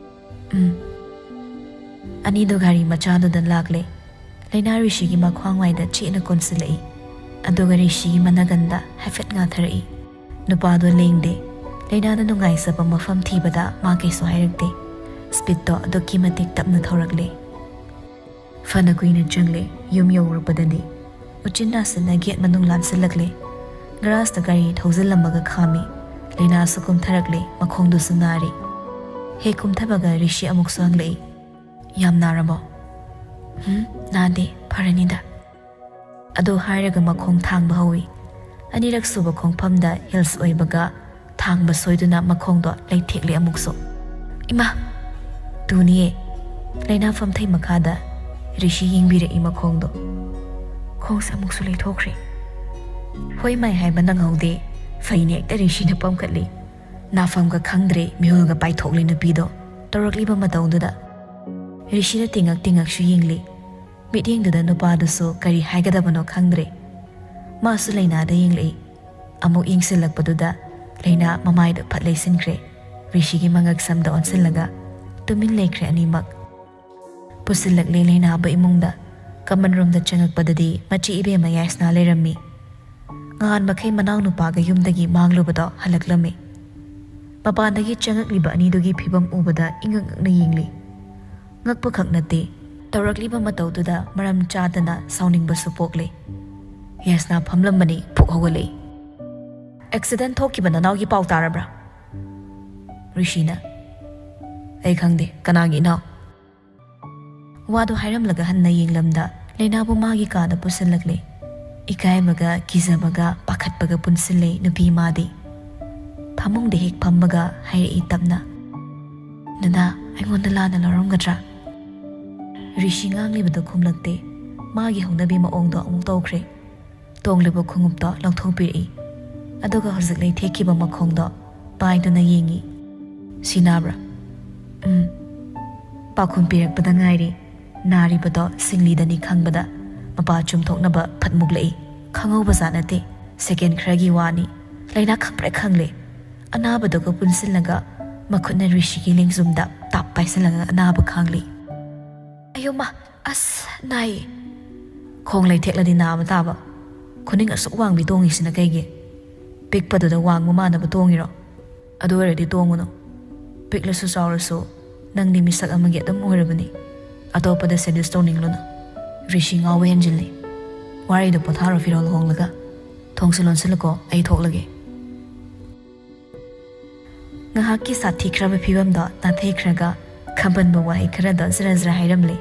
"ꯎꯝ꯫" ꯑꯅꯤꯗꯨ ꯒꯥꯔꯤ ꯃꯆꯥꯗꯨꯗ ꯂꯥꯛꯂꯦ꯫ ꯂꯩꯅꯥ ꯔꯤꯁꯤꯒꯤ ꯃꯈ꯭ꯋꯥꯡ ꯋꯥꯏꯗ ꯆꯦꯠꯅ ꯀꯣꯟꯁꯤꯜꯂꯛꯏ, ꯑꯗꯨꯒ ꯔꯤꯁꯤꯒꯤ ꯃꯅꯥꯒꯟꯗ ꯍꯥꯏꯐꯦꯠ ꯉꯥꯊꯔꯛꯏ꯫ ꯅꯨꯄꯥꯗꯣ ꯂꯦꯡꯗꯦ꯫ ꯂꯩꯅꯥꯗ ꯅꯨꯡꯉꯥꯏꯖꯕ ꯃꯐꯝ ꯊꯤꯕꯗ ꯃꯥ ꯀꯩꯁꯨ ꯍꯥꯏꯔꯛꯇꯦ꯫ ꯁ꯭ꯄꯤꯗꯇꯣ ꯑꯗꯨꯛꯀꯤ ꯃꯇꯤꯛ ꯇꯞꯅ ꯊꯧꯔꯛꯂꯦ꯫ ꯐꯅ ꯀꯨꯏꯅ ꯆꯪꯂꯦ꯫ ꯌꯨꯝ ꯌꯧꯔꯛꯄꯗꯗꯤ ꯎꯆꯤꯟ ꯅꯥꯆꯤꯟꯅ ꯒꯦꯠ ꯃꯅꯨꯡ ꯂꯥꯟꯁꯤꯜꯂꯛꯂꯦ꯫ ꯒꯔꯥꯖꯇ ꯒꯥꯔꯤ ꯊꯧꯖꯤꯜꯂꯝꯃꯒ ꯈꯥꯝꯃꯤ꯫ ꯂꯩꯅꯥꯁꯨ ꯀꯨꯝꯊꯔꯛꯂꯦ, ꯃꯈꯣꯡꯗꯨꯁꯨ ꯅꯥꯔꯤ꯫ ꯍꯦꯛ ꯀꯨꯝꯊꯕꯒ ꯔꯤꯁꯤ ꯑꯃꯨꯛꯁꯨ ꯍꯪꯂꯛꯏ, "ꯌꯥꯝ ꯅꯥꯔꯕꯣ?" "ꯍꯨꯝ, ꯅꯥꯗꯦ, ꯐꯔꯅꯤꯗ꯫" ꯑꯗꯨ ꯍꯥꯏꯔꯒ ꯃꯈꯣꯡ ꯊꯥꯡꯕ ꯍꯧꯏ꯫ ꯑꯅꯤꯔꯛ ꯁꯨꯕ ꯈꯣꯡꯐꯝꯗ ꯍꯤꯜꯁ ꯑꯣꯏꯕꯒ ꯊꯥꯡꯕ ꯁꯣꯏꯗꯨꯅ ꯃꯈꯣꯡꯗꯣ ꯂꯩꯊꯦꯛꯂꯦ ꯑꯃꯨꯛꯁꯨ꯫ "ꯏꯃꯥ!" "ꯇꯨꯅꯤꯌꯦ꯫" ꯂꯩꯅꯥ ꯐꯝꯊꯩ ꯃꯈꯥꯗ ꯔꯤꯁꯤ ꯌꯦꯡꯕꯤꯔꯛꯏ ꯃꯈꯣꯡꯗꯣ꯫ "ꯈꯣꯡꯁꯦ ꯑꯃꯨꯛꯁꯨ ꯂꯩꯊꯣꯛꯈ꯭ꯔꯦ꯫" ꯍꯣꯏ ꯃꯥꯏ ꯍꯥꯏꯕ ꯅꯪꯍꯧꯗꯦ꯫ ꯐꯩꯅꯦ ꯍꯦꯛꯇ ꯔꯤꯁꯤꯅ ꯄꯝꯈꯠꯂꯤ꯫ ꯅꯥꯐꯝꯒ ꯈꯪꯗ꯭ꯔꯦ, ꯃꯤꯍꯨꯜꯒ ꯄꯥꯏꯊꯣꯛꯂꯦ ꯅꯨꯄꯤꯗꯣ ꯇꯧꯔꯛꯂꯤꯕ ꯃꯇꯧꯗꯨꯗ꯫ ꯔꯤꯁꯤꯅ ꯇꯤꯡꯉꯛ ꯇꯤꯡꯉꯛꯁꯨ ꯌꯦꯡꯂꯤ꯫ ꯃꯤꯠꯌꯦꯡꯗꯨꯗ ꯅꯨꯄꯥꯗꯨꯁꯨ ꯀꯔꯤ ꯍꯥꯏꯒꯗꯕꯅꯣ ꯈꯪꯗ꯭ꯔꯦ꯫ ꯃꯥꯁꯨ ꯂꯩꯅꯥꯗ ꯌꯦꯡꯂꯛꯏ꯫ ꯑꯃꯨꯛ ꯌꯦꯡꯁꯤꯜꯂꯛꯄꯗꯨꯗ ꯂꯩꯅꯥ ꯃꯃꯥꯏꯗ ꯐꯠ ꯂꯩꯁꯤꯟꯈ꯭ꯔꯦ꯫ ꯔꯤꯁꯤꯒꯤ ꯃꯉꯛ ꯁꯝꯗ ꯑꯣꯟꯁꯤꯜꯂꯒ ꯇꯨꯃꯤꯟ ꯂꯩꯈ꯭ꯔꯦ ꯑꯅꯤꯃꯛ꯫ ꯄꯨꯁꯤꯜꯂꯛꯂꯦ ꯂꯩꯅꯥꯕ ꯏꯃꯨꯡꯗ꯫ ꯀꯃꯟ ꯔꯨꯝꯗ ꯆꯪꯉꯛꯄꯗꯗꯤ ꯃꯆꯦ ꯏꯕꯦꯝꯃ ꯌꯥꯏꯁꯅꯥ ꯂꯩꯔꯝꯃꯤ꯫ ꯉꯍꯥꯟ ꯃꯈꯩ ꯃꯅꯥꯎꯅꯨꯄꯥꯒ ꯌꯨꯝꯗꯒꯤ ꯃꯥꯡꯂꯨꯕꯗꯣ ꯍꯜꯂꯛꯂꯝꯃꯤ꯫ ꯃꯄꯥꯟꯗꯒꯤ ꯆꯪꯉꯛꯂꯤꯕ ꯑꯅꯤꯗꯨꯒꯤ ꯐꯤꯕꯝ ꯎꯕꯗ ꯏꯉꯛ ꯉꯛꯅ ꯌꯦꯡꯂꯤ꯫ ꯉꯛꯄꯈꯛ ꯅꯠꯇꯦ, ꯇꯧꯔꯛꯂꯤꯕ ꯃꯇꯧꯗꯨꯗ ꯃꯔꯝ ꯆꯥꯗꯅ ꯁꯥꯎꯅꯤꯡꯕꯁꯨ ꯄꯣꯛꯂꯦ꯫ ꯌꯥꯏꯁꯅꯥ ꯐꯝꯂꯝꯕꯅꯤ, ꯐꯨꯛ ꯍꯧꯒꯠꯂꯛꯏ꯫ "ꯑꯦꯛꯁꯤꯗꯦꯟ ꯊꯣꯛꯈꯤꯕ ꯅꯅꯥꯎꯒꯤ ꯄꯥꯎ ꯇꯥꯔꯕ꯭ꯔꯥ?" ꯔꯤꯁꯤꯅ, "ꯑꯩ ꯈꯪꯗꯦ, ꯀꯅꯥꯒꯤ ꯏꯅꯥꯎ?" ꯋꯥꯗꯨ ꯍꯥꯏꯔꯝꯂꯒ ꯍꯟꯅ ꯌꯦꯡꯂꯝꯗ ꯂꯩꯅꯥꯕꯨ ꯃꯥꯒꯤ ꯀꯥꯗ ꯄꯨꯁꯤꯜꯂꯛꯂꯦ꯫ ꯏꯀꯥꯏꯕꯒ ꯀꯤꯖꯕꯒ ꯄꯥꯈꯠꯄꯒ ꯄꯨꯟꯁꯤꯜꯂꯦ ꯅꯨꯄꯤ ꯃꯥꯗꯤ꯫ ꯐꯃꯨꯡꯗ ꯍꯦꯛ ꯐꯝꯃꯒ ꯍꯥꯏꯔꯛꯏ ꯇꯞꯅ, "ꯅꯅꯥ, ꯑꯩꯉꯣꯟꯗ ꯂꯥꯟꯅ ꯂꯧꯔꯝꯒꯗ꯭ꯔꯥ?" ꯔꯤꯁꯤ ꯉꯥꯡꯂꯤꯕꯗꯨ ꯈꯨꯝꯂꯛꯇꯦ꯫ ꯃꯥꯒꯤ ꯍꯧꯅꯕꯤ ꯃꯑꯣꯡꯗꯣ ꯑꯃꯨꯛ ꯇꯧꯈ꯭ꯔꯦ꯫ ꯇꯣꯡꯂꯤꯕ ꯈꯣꯡꯎꯞꯇꯣ ꯂꯧꯊꯣꯛꯄꯤꯔꯛꯏ꯫ ꯑꯗꯨꯒ ꯍꯧꯖꯤꯛ ꯂꯩꯊꯦꯛꯈꯤꯕ ꯃꯈꯣꯡꯗꯣ ꯄꯥꯏꯗꯨꯅ ꯌꯦꯡꯉꯤ꯫ "ꯁꯤ ꯅꯥꯕ꯭ꯔꯥ?" "ꯎꯝ"꯫ ꯄꯥꯎꯈꯨꯝ ꯄꯤꯔꯛꯄꯗ ꯉꯥꯏꯔꯤ꯫ ꯅꯥꯔꯤꯕꯗꯣ ꯁꯤꯡꯂꯤꯗꯅꯤ ꯈꯪꯕꯗ ꯃꯄꯥ ꯆꯨꯝꯊꯣꯛꯅꯕ ꯐꯠ ꯃꯨꯛꯂꯛꯏ꯫ ꯈꯪꯍꯧꯕꯖꯥꯠ ꯅꯠꯇꯦ꯫ ꯁꯦꯀꯦꯟ ꯈꯔꯒꯤ ꯋꯥꯅꯤ꯫ ꯂꯩꯅꯥ ꯈꯪꯄ꯭ꯔꯦꯛ ꯈꯪꯂꯦ꯫ ꯑꯅꯥꯕꯗꯨꯒ ꯄꯨꯟꯁꯤꯜꯂꯒ ꯃꯈꯨꯠꯅ ꯔꯤꯁꯤꯒꯤ ꯂꯦꯡꯖꯨꯝꯗ ꯇꯥꯞ ꯄꯥꯏꯁꯤꯜꯂꯒ ꯑꯅꯥꯕ ꯈꯥꯡꯂꯤ꯫ "ꯑꯌꯣ ꯃꯥ, ꯑꯁ, ꯅꯥꯏ!" "ꯈꯣꯡ ꯂꯩꯊꯦꯛꯂꯗꯤ ꯅꯥꯕ ꯇꯥꯕ꯫ ꯈꯨꯅꯤꯡ ꯑꯁꯨꯛ ꯋꯥꯡꯕꯤ ꯇꯣꯡꯉꯤꯁꯤꯅ ꯀꯩꯒꯤ? ꯄꯤꯛꯄꯗꯨꯗ ꯋꯥꯡꯕ ꯃꯥꯟꯅꯕ ꯇꯣꯡꯉꯤꯔꯣ? ꯑꯗꯨ ꯑꯣꯏꯔꯗꯤ ꯇꯣꯡꯉꯨꯅꯨ꯫ ꯄꯤꯛꯂꯁꯨ ꯆꯥꯎꯔꯁꯨ ꯅꯪꯗꯤ ꯃꯤꯁꯛ ꯑꯃꯒꯤ ꯑꯗꯨꯝ ꯑꯣꯏꯔꯕꯅꯤ꯫ ꯑꯇꯣꯞꯄꯗ ꯁꯦꯗ꯭ꯌꯨꯁ ꯇꯧꯅꯤꯡꯂꯨꯅꯨ"꯫ ꯔꯤꯁꯤ ꯉꯥꯎꯕ ꯍꯦꯟꯖꯤꯜꯂꯤ꯫ "ꯋꯥꯔꯤꯗꯣ ꯄꯣꯊꯥꯔꯣ, ꯐꯤꯔꯣꯜ ꯍꯣꯡꯂꯒ꯫ ꯊꯣꯡꯁꯤ ꯂꯣꯟꯁꯤꯜꯂꯨꯀꯣ, ꯑꯩ ꯊꯣꯛꯂꯒꯦ"꯫ ꯉꯥꯏꯍꯥꯛꯀꯤ ꯁꯥꯊꯤꯈ꯭ꯔꯕ ꯐꯤꯕꯝꯗꯣ ꯅꯥꯊꯩꯈ꯭ꯔꯒ ꯈꯝꯕꯟꯕ ꯋꯥꯍꯩ ꯈꯔꯗꯣ ꯖꯔ ꯖꯔ ꯍꯥꯏꯔꯝꯂꯦ꯫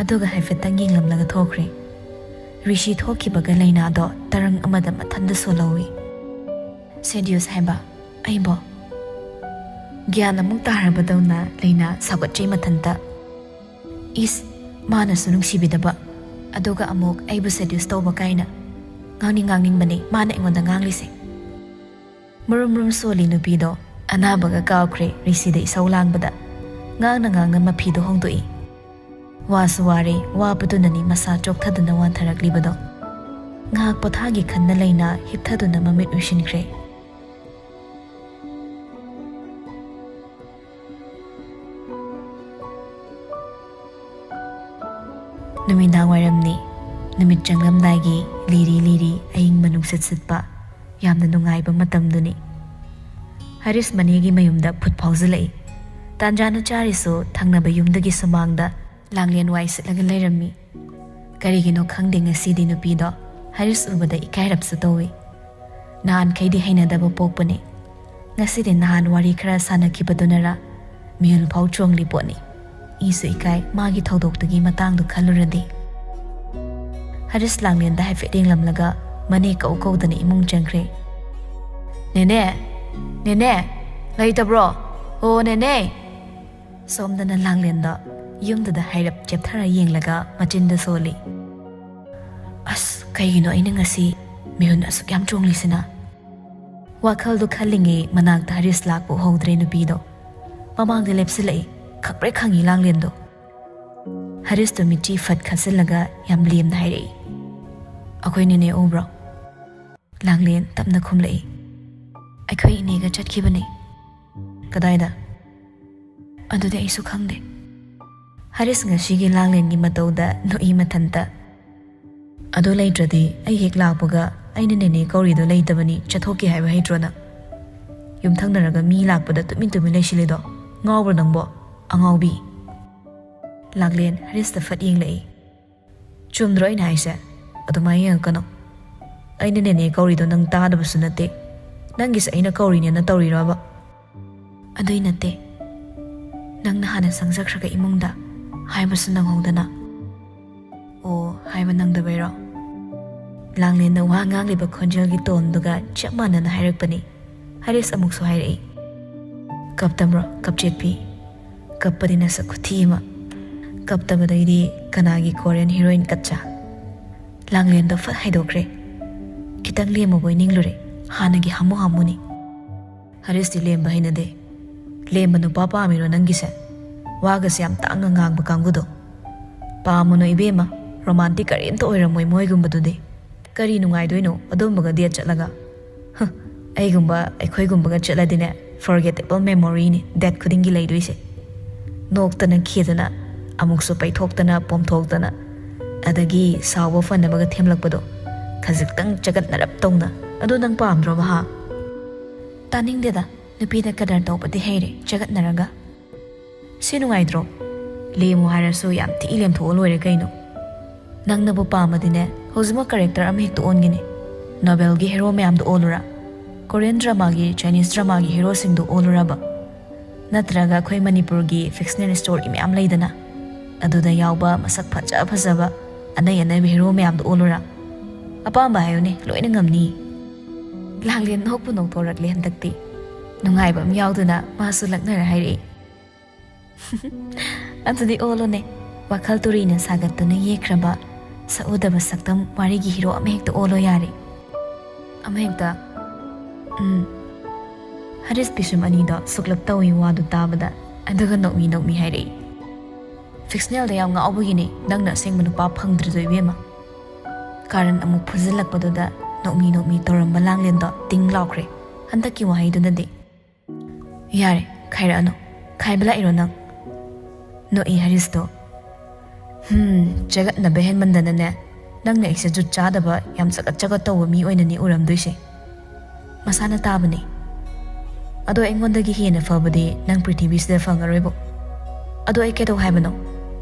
ꯑꯗꯨꯒ ꯍꯥꯏꯐꯦꯠꯇꯪ ꯌꯦꯡꯂꯝꯂꯒ ꯊꯣꯛꯈ꯭ꯔꯦ꯫ ꯔꯤꯁꯤ ꯊꯣꯛꯈꯤꯕꯒ ꯂꯩꯅꯥꯗꯣ ꯇꯔꯪ ꯑꯃꯗ ꯃꯊꯟꯗ ꯁꯣꯜꯍꯧꯏ꯫ "ꯁꯦꯗ꯭ꯌꯨꯁ ꯍꯥꯏꯕ? ꯑꯩꯕꯣ?" ꯒ꯭ꯌꯥꯟ ꯑꯃꯨꯛ ꯇꯥꯔꯕꯗꯧꯅ ꯂꯩꯅꯥ ꯁꯥꯎꯒꯠꯆꯩ ꯃꯊꯟꯇ꯫ "ꯏꯁ, ꯃꯥꯅꯁꯨ ꯅꯨꯡꯁꯤꯕꯤꯗꯕ, ꯑꯗꯨꯒ ꯑꯃꯨꯛ ꯑꯩꯕꯨ ꯁꯦꯗ꯭ꯌꯨꯁ ꯇꯧꯕ ꯀꯥꯏꯅ꯫ ꯉꯥꯡꯅꯤꯡ ꯉꯥꯡꯅꯤꯡꯕꯅꯤ ꯃꯥꯅ ꯑꯩꯉꯣꯟꯗ ꯉꯥꯡꯂꯤꯁꯦ"꯫ ꯃꯔꯨꯝ ꯃꯔꯨꯝ ꯁꯣꯜꯂꯤ ꯅꯨꯄꯤꯗꯣ꯫ ꯑꯅꯥꯕꯒ ꯀꯥꯎꯈ꯭ꯔꯦ ꯔꯤꯁꯤꯗ ꯏꯁꯧ ꯂꯥꯡꯕꯗ꯫ ꯉꯥꯡꯅ ꯉꯥꯡꯅ ꯃꯐꯤꯗꯣ ꯍꯣꯡꯗꯣꯛꯏ꯫ ꯋꯥꯁꯨ ꯋꯥꯔꯦ, ꯋꯥꯕꯗꯨꯅꯅꯤ ꯃꯁꯥ ꯆꯣꯛꯊꯗꯨꯅ ꯋꯥꯟꯊꯔꯛꯂꯤꯕꯗꯣ꯫ ꯉꯥꯏꯍꯥꯛ ꯄꯣꯊꯥꯒꯦ ꯈꯟꯅ ꯂꯩꯅ ꯍꯤꯞꯊꯗꯨꯅ ꯃꯃꯤꯠ ꯎꯏꯁꯤꯟꯈ꯭ꯔꯦ꯫ ꯅꯨꯃꯤꯗꯥꯡ ꯋꯥꯏꯔꯝꯅꯤ꯫ ꯅꯨꯃꯤꯠ ꯆꯪꯂꯝꯗꯥꯏꯒꯤ ꯂꯤꯔꯤ ꯂꯤꯔꯤ ꯑꯏꯪꯕ ꯅꯨꯡꯁꯤꯠ ꯁꯤꯠꯄ ꯌꯥꯝꯅ ꯅꯨꯡꯉꯥꯏꯕ ꯃꯇꯝꯗꯨꯅꯤ꯫ ꯍꯔꯤꯁ ꯃꯅꯦꯒꯤ ꯃꯌꯨꯝꯗ ꯐꯨꯠ ꯐꯥꯎꯖꯤꯜꯂꯛꯏ꯫ ꯇꯥꯟꯖꯥꯅ ꯆꯥꯔꯤꯁꯨ ꯊꯪꯅꯕ ꯌꯨꯝꯗꯒꯤ ꯁꯨꯃꯥꯡꯗ ꯂꯥꯡꯂꯦꯟ ꯋꯥꯏ ꯁꯤꯠꯂꯒ ꯂꯩꯔꯝꯃꯤ꯫ ꯀꯔꯤꯒꯤꯅꯣ ꯈꯪꯗꯦ, ꯉꯁꯤꯗꯤ ꯅꯨꯄꯤꯗꯣ ꯍꯔꯤꯁ ꯎꯕꯗ ꯏꯀꯥꯏꯔꯞꯁꯨ ꯇꯧꯏ꯫ ꯅꯍꯥꯟꯈꯩꯗꯤ ꯍꯩꯅꯗꯕ ꯄꯣꯛꯄꯅꯦ꯫ ꯉꯁꯤꯗꯤ ꯅꯍꯥꯟ ꯋꯥꯔꯤ ꯈꯔ ꯁꯥꯟꯅꯈꯤꯕꯗꯨꯅꯔ ꯃꯤꯍꯨꯜ ꯐꯥꯎ ꯆꯣꯡꯂꯤ ꯄꯣꯠꯅꯤ꯫ ꯏꯁꯨ ꯏꯀꯥꯏ ꯃꯥꯒꯤ ꯊꯧꯗꯣꯛꯇꯨꯒꯤ ꯃꯇꯥꯡꯗꯣ ꯈꯜꯂꯨꯔꯗꯤ꯫ ꯍꯔꯤꯁ ꯂꯥꯡꯂꯦꯟꯗ ꯍꯥꯏꯐꯦꯠ ꯌꯦꯡꯂꯝꯂꯒ ꯃꯅꯦ ꯀꯧ ꯀꯧꯗꯅ ꯏꯃꯨꯡ ꯆꯪꯈ꯭ꯔꯦ꯫ "ꯅꯦꯅꯦ! ꯅꯦꯅꯦ! ꯂꯩꯇꯕ꯭ꯔꯣ? ꯑꯣ ꯅꯦꯅꯦ!" ꯁꯣꯝꯗꯅ ꯂꯥꯡꯂꯦꯟꯗ ꯌꯨꯝꯗꯨꯗ ꯍꯥꯏꯔꯞ ꯆꯦꯞꯊꯔ ꯌꯦꯡꯂꯒ ꯃꯆꯤꯟꯗ ꯁꯣꯜꯂꯤ꯫ "ꯑꯁ, ꯀꯩꯒꯤꯅꯣ ꯑꯩꯅ ꯉꯁꯤ ꯃꯤꯍꯨꯟ ꯑꯁꯨꯛ ꯌꯥꯝ ꯆꯣꯡꯂꯤꯁꯤꯅ?" ꯋꯥꯈꯜꯗꯣ ꯈꯜꯂꯤꯉꯩ ꯃꯅꯥꯛꯇ ꯍꯔꯤꯁ ꯂꯥꯛꯄ ꯎꯍꯧꯗ꯭ꯔꯦ ꯅꯨꯄꯤꯗꯣ꯫ ꯃꯃꯥꯡꯗ ꯂꯦꯞꯁꯤꯜꯂꯛꯏ꯫ ꯈꯪꯄ꯭ꯔꯦꯛ ꯈꯪꯉꯤ ꯂꯥꯡꯂꯦꯟꯗꯣ꯫ ꯍꯔꯤꯁꯇꯣ ꯃꯤꯠꯆꯤ ꯐꯠ ꯈꯠꯆꯤꯜꯂꯒ ꯌꯥꯝ ꯂꯦꯝꯅ ꯍꯥꯏꯔꯛꯏ꯫ "ꯑꯩꯈꯣꯏ ꯅꯦꯅꯦ ꯎꯕ꯭ꯔꯣ?" ꯂꯥꯡꯂꯦꯟ ꯇꯞꯅ ꯈꯨꯝꯂꯛꯏ꯫ "ꯑꯩꯈꯣꯏ ꯏꯅꯦꯒ ꯆꯠꯈꯤꯕꯅꯦ꯫" "ꯀꯗꯥꯏꯗ?" "ꯑꯗꯨꯗꯤ ꯑꯩꯁꯨ ꯈꯪꯗꯦ꯫" ꯍꯔꯤꯁ ꯉꯁꯤꯒꯤ ꯂꯥꯡꯂꯦꯟꯒꯤ ꯃꯇꯧꯗ ꯅꯣꯛꯏ ꯃꯊꯟꯇ꯫ "ꯑꯗꯨ ꯂꯩꯇ꯭ꯔꯗꯤ ꯑꯩ ꯍꯦꯛ ꯂꯥꯛꯄꯒ ꯑꯩꯅ ꯅꯦꯅꯦ ꯀꯧꯔꯤꯗꯣ ꯂꯩꯇꯕꯅꯤ, ꯆꯠꯊꯣꯛꯀꯦ ꯍꯥꯏꯕ ꯍꯩꯇ꯭ꯔꯣ ꯅꯪ? ꯌꯨꯝꯊꯪꯅꯔꯒ ꯃꯤ ꯂꯥꯛꯄꯗ ꯇꯨꯃꯤꯟ ꯇꯨꯃꯤꯟ ꯂꯩꯁꯤꯜꯂꯤꯗꯣ ꯉꯥꯎꯕ꯭ꯔꯣ ꯅꯪꯕꯣ, ꯑꯉꯥꯎꯕꯤ?" ꯂꯥꯡꯂꯦꯟ ꯍꯔꯤꯁꯇ ꯐꯠ ꯌꯦꯡꯂꯛꯏ꯫ "ꯆꯨꯝꯗ꯭ꯔꯣ ꯑꯩꯅ ꯍꯥꯏꯁꯦ? ꯑꯗꯨꯃꯥꯏꯅ ꯌꯦꯡꯉꯛꯀꯅꯣ꯫ ꯑꯩꯅ ꯅꯦꯅꯦ ꯀꯧꯔꯤꯗꯣ ꯅꯪ ꯇꯥꯗꯕꯁꯨ ꯅꯠꯇꯦ꯫ ꯅꯪꯒꯤꯁꯦ ꯑꯩꯅ ꯀꯧꯔꯤꯅꯦꯅ ꯇꯧꯔꯤꯔꯕ?" "ꯑꯗꯨꯏ ꯅꯠꯇꯦ꯫ ꯅꯪꯅ ꯍꯥꯟꯅ ꯆꯪꯖꯈ꯭ꯔꯒ ꯏꯃꯨꯡꯗ ꯍꯥꯏꯕꯁꯨ ꯅꯪꯍꯧꯗꯅ꯫" "ꯑꯣ, ꯍꯥꯏꯕ ꯅꯪꯗꯕꯩꯔꯣ?" ꯂꯥꯡꯂꯦꯟꯅ ꯋꯥ ꯉꯥꯡꯂꯤꯕ ꯈꯣꯟꯖꯦꯜꯒꯤ ꯇꯣꯟꯗꯨꯒ ꯆꯞ ꯃꯥꯟꯅꯅ ꯍꯥꯏꯔꯛꯄꯅꯤ꯫ ꯍꯔꯤꯁ ꯑꯃꯨꯛꯁꯨ ꯍꯥꯏꯔꯛꯏ꯫ "ꯀꯞꯇꯕ꯭ꯔꯣ, ꯀꯞꯆꯦꯠꯄꯤ? ꯀꯞꯄꯗꯤ ꯅꯁꯛ ꯈꯨꯊꯤ ꯑꯃ꯫ ꯀꯞꯇꯕꯗꯩꯗꯤ ꯀꯅꯥꯒꯤ ꯀꯣꯔꯤꯌꯟ ꯍꯤꯔꯣꯏꯟ ꯀꯠꯆꯥ?" ꯂꯥꯡꯂꯦꯟꯗꯣ ꯐꯠ ꯍꯥꯏꯗꯣꯛꯈ꯭ꯔꯦ꯫ ꯈꯤꯇꯪ ꯂꯦꯝꯃꯨꯕꯣꯏ ꯅꯤꯡꯂꯨꯔꯦ꯫ ꯍꯥꯟꯅꯒꯤ ꯍꯥꯃꯨ ꯍꯥꯃꯨꯅꯤ꯫ ꯍꯔꯤꯁꯇꯤ ꯂꯦꯝꯕ ꯍꯩꯅꯗꯦ꯫ ꯂꯦꯝꯕ ꯅꯨꯄꯥ ꯄꯥꯝꯃꯤꯔꯣ ꯅꯪꯒꯤꯁꯦ? ꯋꯥꯒꯁꯦ ꯌꯥꯝ ꯇꯥꯡꯅ ꯉꯥꯡꯕ ꯀꯥꯡꯕꯨꯗꯣ꯫ ꯄꯥꯝꯃꯨꯅꯨ ꯏꯕꯦꯝꯃ, ꯔꯣꯃꯥꯟꯇꯤꯛ ꯀꯔꯤꯝꯇ ꯑꯣꯏꯔꯝꯃꯣꯏ ꯃꯣꯏꯒꯨꯝꯕꯗꯨꯗꯤ꯫ ꯀꯔꯤ ꯅꯨꯡꯉꯥꯏꯗꯣꯏꯅꯣ ꯑꯗꯨꯝꯕꯒ ꯗꯦꯠ ꯆꯠꯂꯒ? ꯍ, ꯑꯩꯒꯨꯝꯕ, ꯑꯩꯈꯣꯏꯒꯨꯝꯕꯒ ꯆꯠꯂꯗꯤꯅꯦ, ꯐꯣꯔꯒꯦꯇꯦꯕꯜ ꯃꯦꯃꯣꯔꯤꯅꯤ ꯗꯦꯠ ꯈꯨꯗꯤꯡꯒꯤ ꯂꯩꯗꯣꯏꯁꯦ꯫ ꯅꯣꯛꯇꯅ ꯈꯦꯗꯅ, ꯑꯃꯨꯛꯁꯨ ꯄꯩꯊꯣꯛꯇꯅ ꯄꯣꯝꯊꯣꯛꯇꯅ, ꯑꯗꯒꯤ ꯁꯥꯎꯕ ꯐꯅꯕꯒ ꯊꯦꯝꯂꯛꯄꯗꯣ, ꯈꯖꯤꯛꯇꯪ ꯆꯒꯠꯅꯔꯞ ꯇꯧꯅ꯫ "ꯑꯗꯨ ꯅꯪ ꯄꯥꯝꯗ꯭ꯔꯣ, ꯚꯥ?" "ꯇꯥꯅꯤꯡꯗꯦꯗ, ꯅꯨꯄꯤꯗ ꯀꯗꯔ ꯇꯧꯕꯗꯤ ꯍꯩꯔꯦ ꯆꯒꯠꯅꯔꯒ꯫ ꯁꯤ ꯅꯨꯡꯉꯥꯏꯇ꯭ꯔꯣ? ꯂꯦꯝꯃꯨ ꯍꯥꯏꯔꯁꯨ ꯌꯥꯝ ꯊꯤ ꯂꯦꯝꯊꯣꯛꯑ ꯂꯣꯏꯔꯦ ꯀꯩꯅꯣ꯫ ꯅꯪꯅꯕꯨ ꯄꯥꯝꯃꯗꯤꯅꯦ, ꯍꯧꯖꯤꯛꯃꯛ ꯀꯦꯔꯦꯛꯇꯔ ꯑꯃ ꯍꯦꯛꯇ ꯑꯣꯟꯒꯦꯅꯦ꯫ ꯅꯣꯕꯦꯜꯒꯤ ꯍꯦꯔꯣ ꯃꯌꯥꯝꯗꯣ ꯑꯣꯜꯂꯨꯔꯥ? Korean ꯗ꯭ꯔꯃꯥꯒꯤ, Chinese ꯗ꯭ꯔꯃꯥꯒꯤ ꯍꯦꯔꯣꯁꯤꯡꯗꯣ ꯑꯣꯜꯂꯨꯔꯕ? ꯅꯠꯇ꯭ꯔꯒ ꯑꯩꯈꯣꯏ ꯃꯅꯤꯄꯨꯔꯒꯤ ꯐꯤꯛꯁꯅꯦꯜ ꯁ꯭ꯇꯣꯔꯤ ꯃꯌꯥꯝ ꯂꯩꯗꯅ, ꯑꯗꯨꯗ ꯌꯥꯎꯕ ꯃꯁꯛ ꯐꯖ ꯐꯖꯕ ꯑꯅꯩ ꯑꯅꯩꯕ ꯍꯦꯔꯣ ꯃꯌꯥꯝꯗꯣ ꯑꯣꯜꯂꯨꯔꯥ? ꯑꯄꯥꯝꯕ ꯍꯥꯏꯌꯨꯅꯦ, ꯂꯣꯏꯅ ꯉꯝꯅꯤ꯫" ꯂꯥꯡꯂꯦꯟ ꯅꯣꯛꯄꯨ ꯅꯣꯛꯊꯣꯔꯛꯂꯦ ꯍꯟꯗꯛꯇꯤ꯫ ꯅꯨꯡꯉꯥꯏꯕ ꯑꯃ ꯌꯥꯎꯗꯅ ꯃꯥꯁꯨ ꯂꯛꯅꯔ ꯍꯥꯏꯔꯛꯏ꯫ "ꯑꯗꯨꯗꯤ ꯑꯣꯜꯂꯣꯅꯦ, ꯋꯥꯈꯜ ꯇꯨꯔꯤꯅ ꯁꯥꯒꯠꯇꯨꯅ ꯌꯦꯛꯈ꯭ꯔꯕ ꯁꯛꯎꯗꯕ ꯁꯛꯇꯝ ꯋꯥꯔꯤꯒꯤ ꯍꯤꯔꯣ ꯑꯃ ꯍꯦꯛꯇ ꯑꯣꯜꯂꯣ ꯌꯥꯔꯦ꯫ ꯑꯃ ꯍꯦꯛꯇ꯫" ꯎꯝ꯫ ꯍꯔꯤꯁ ꯄꯤꯁꯨꯝ ꯑꯅꯤꯗꯣ ꯁꯨꯛꯂꯞ ꯇꯧꯏ ꯋꯥꯗꯨ ꯇꯥꯕꯗ, ꯑꯗꯨꯒ ꯅꯣꯛꯃꯤ ꯅꯣꯛꯃꯤ ꯍꯥꯏꯔꯛꯏ꯫ "ꯐꯤꯛꯁꯅꯦꯜꯗ ꯌꯥꯝ ꯉꯥꯎꯕꯒꯤꯅꯦ ꯅꯪꯅ ꯑꯁꯦꯡꯕ ꯅꯨꯄꯥ ꯐꯪꯗ꯭ꯔꯤꯗꯣ, ꯏꯕꯦꯝꯃ꯫" ꯀꯥꯔꯟ ꯑꯃꯨꯛ ꯐꯨꯖꯤꯜꯂꯛꯄꯗꯨꯗ ꯅꯣꯛꯃꯤ ꯅꯣꯛꯃꯤ ꯇꯧꯔꯝꯕ ꯂꯥꯡꯂꯦꯟꯗꯣ ꯇꯤꯡ ꯂꯥꯎꯈ꯭ꯔꯦ ꯍꯟꯗꯛꯀꯤ ꯋꯥꯍꯩꯗꯨꯅꯗꯤ꯫ "ꯌꯥꯔꯦ, ꯈꯥꯏꯔꯛꯑꯅꯨ, ꯈꯥꯏꯕ ꯂꯥꯛꯏꯔꯣ ꯅꯪ?" ꯅꯣꯛꯏ ꯍꯔꯤꯁꯇꯣ꯫ "ꯍꯝ, ꯆꯒꯠꯅꯕ ꯍꯦꯟꯃꯟꯗꯅꯅꯦ, ꯅꯪꯅ ꯑꯩꯁꯦ ꯖꯨꯠ ꯆꯥꯗꯕ, ꯌꯥꯝ ꯆꯒꯠ ꯆꯒꯠ ꯇꯧꯕ ꯃꯤ ꯑꯣꯏꯅꯅꯤ ꯎꯔꯝꯗꯣꯏꯁꯦ꯫ ꯃꯁꯥꯅ ꯇꯥꯕꯅꯤ꯫ ꯑꯗꯣ ꯑꯩꯉꯣꯟꯗꯒꯤ ꯍꯦꯟꯅ ꯐꯕꯗꯤ ꯅꯪ ꯄ꯭ꯔꯤꯊꯤꯕꯤꯁꯤꯗ ꯐꯪꯉꯔꯣꯏꯕꯣ꯫ ꯑꯗꯣ ꯑꯩ ꯀꯩꯗꯧ ꯍꯥꯏꯕꯅꯣ?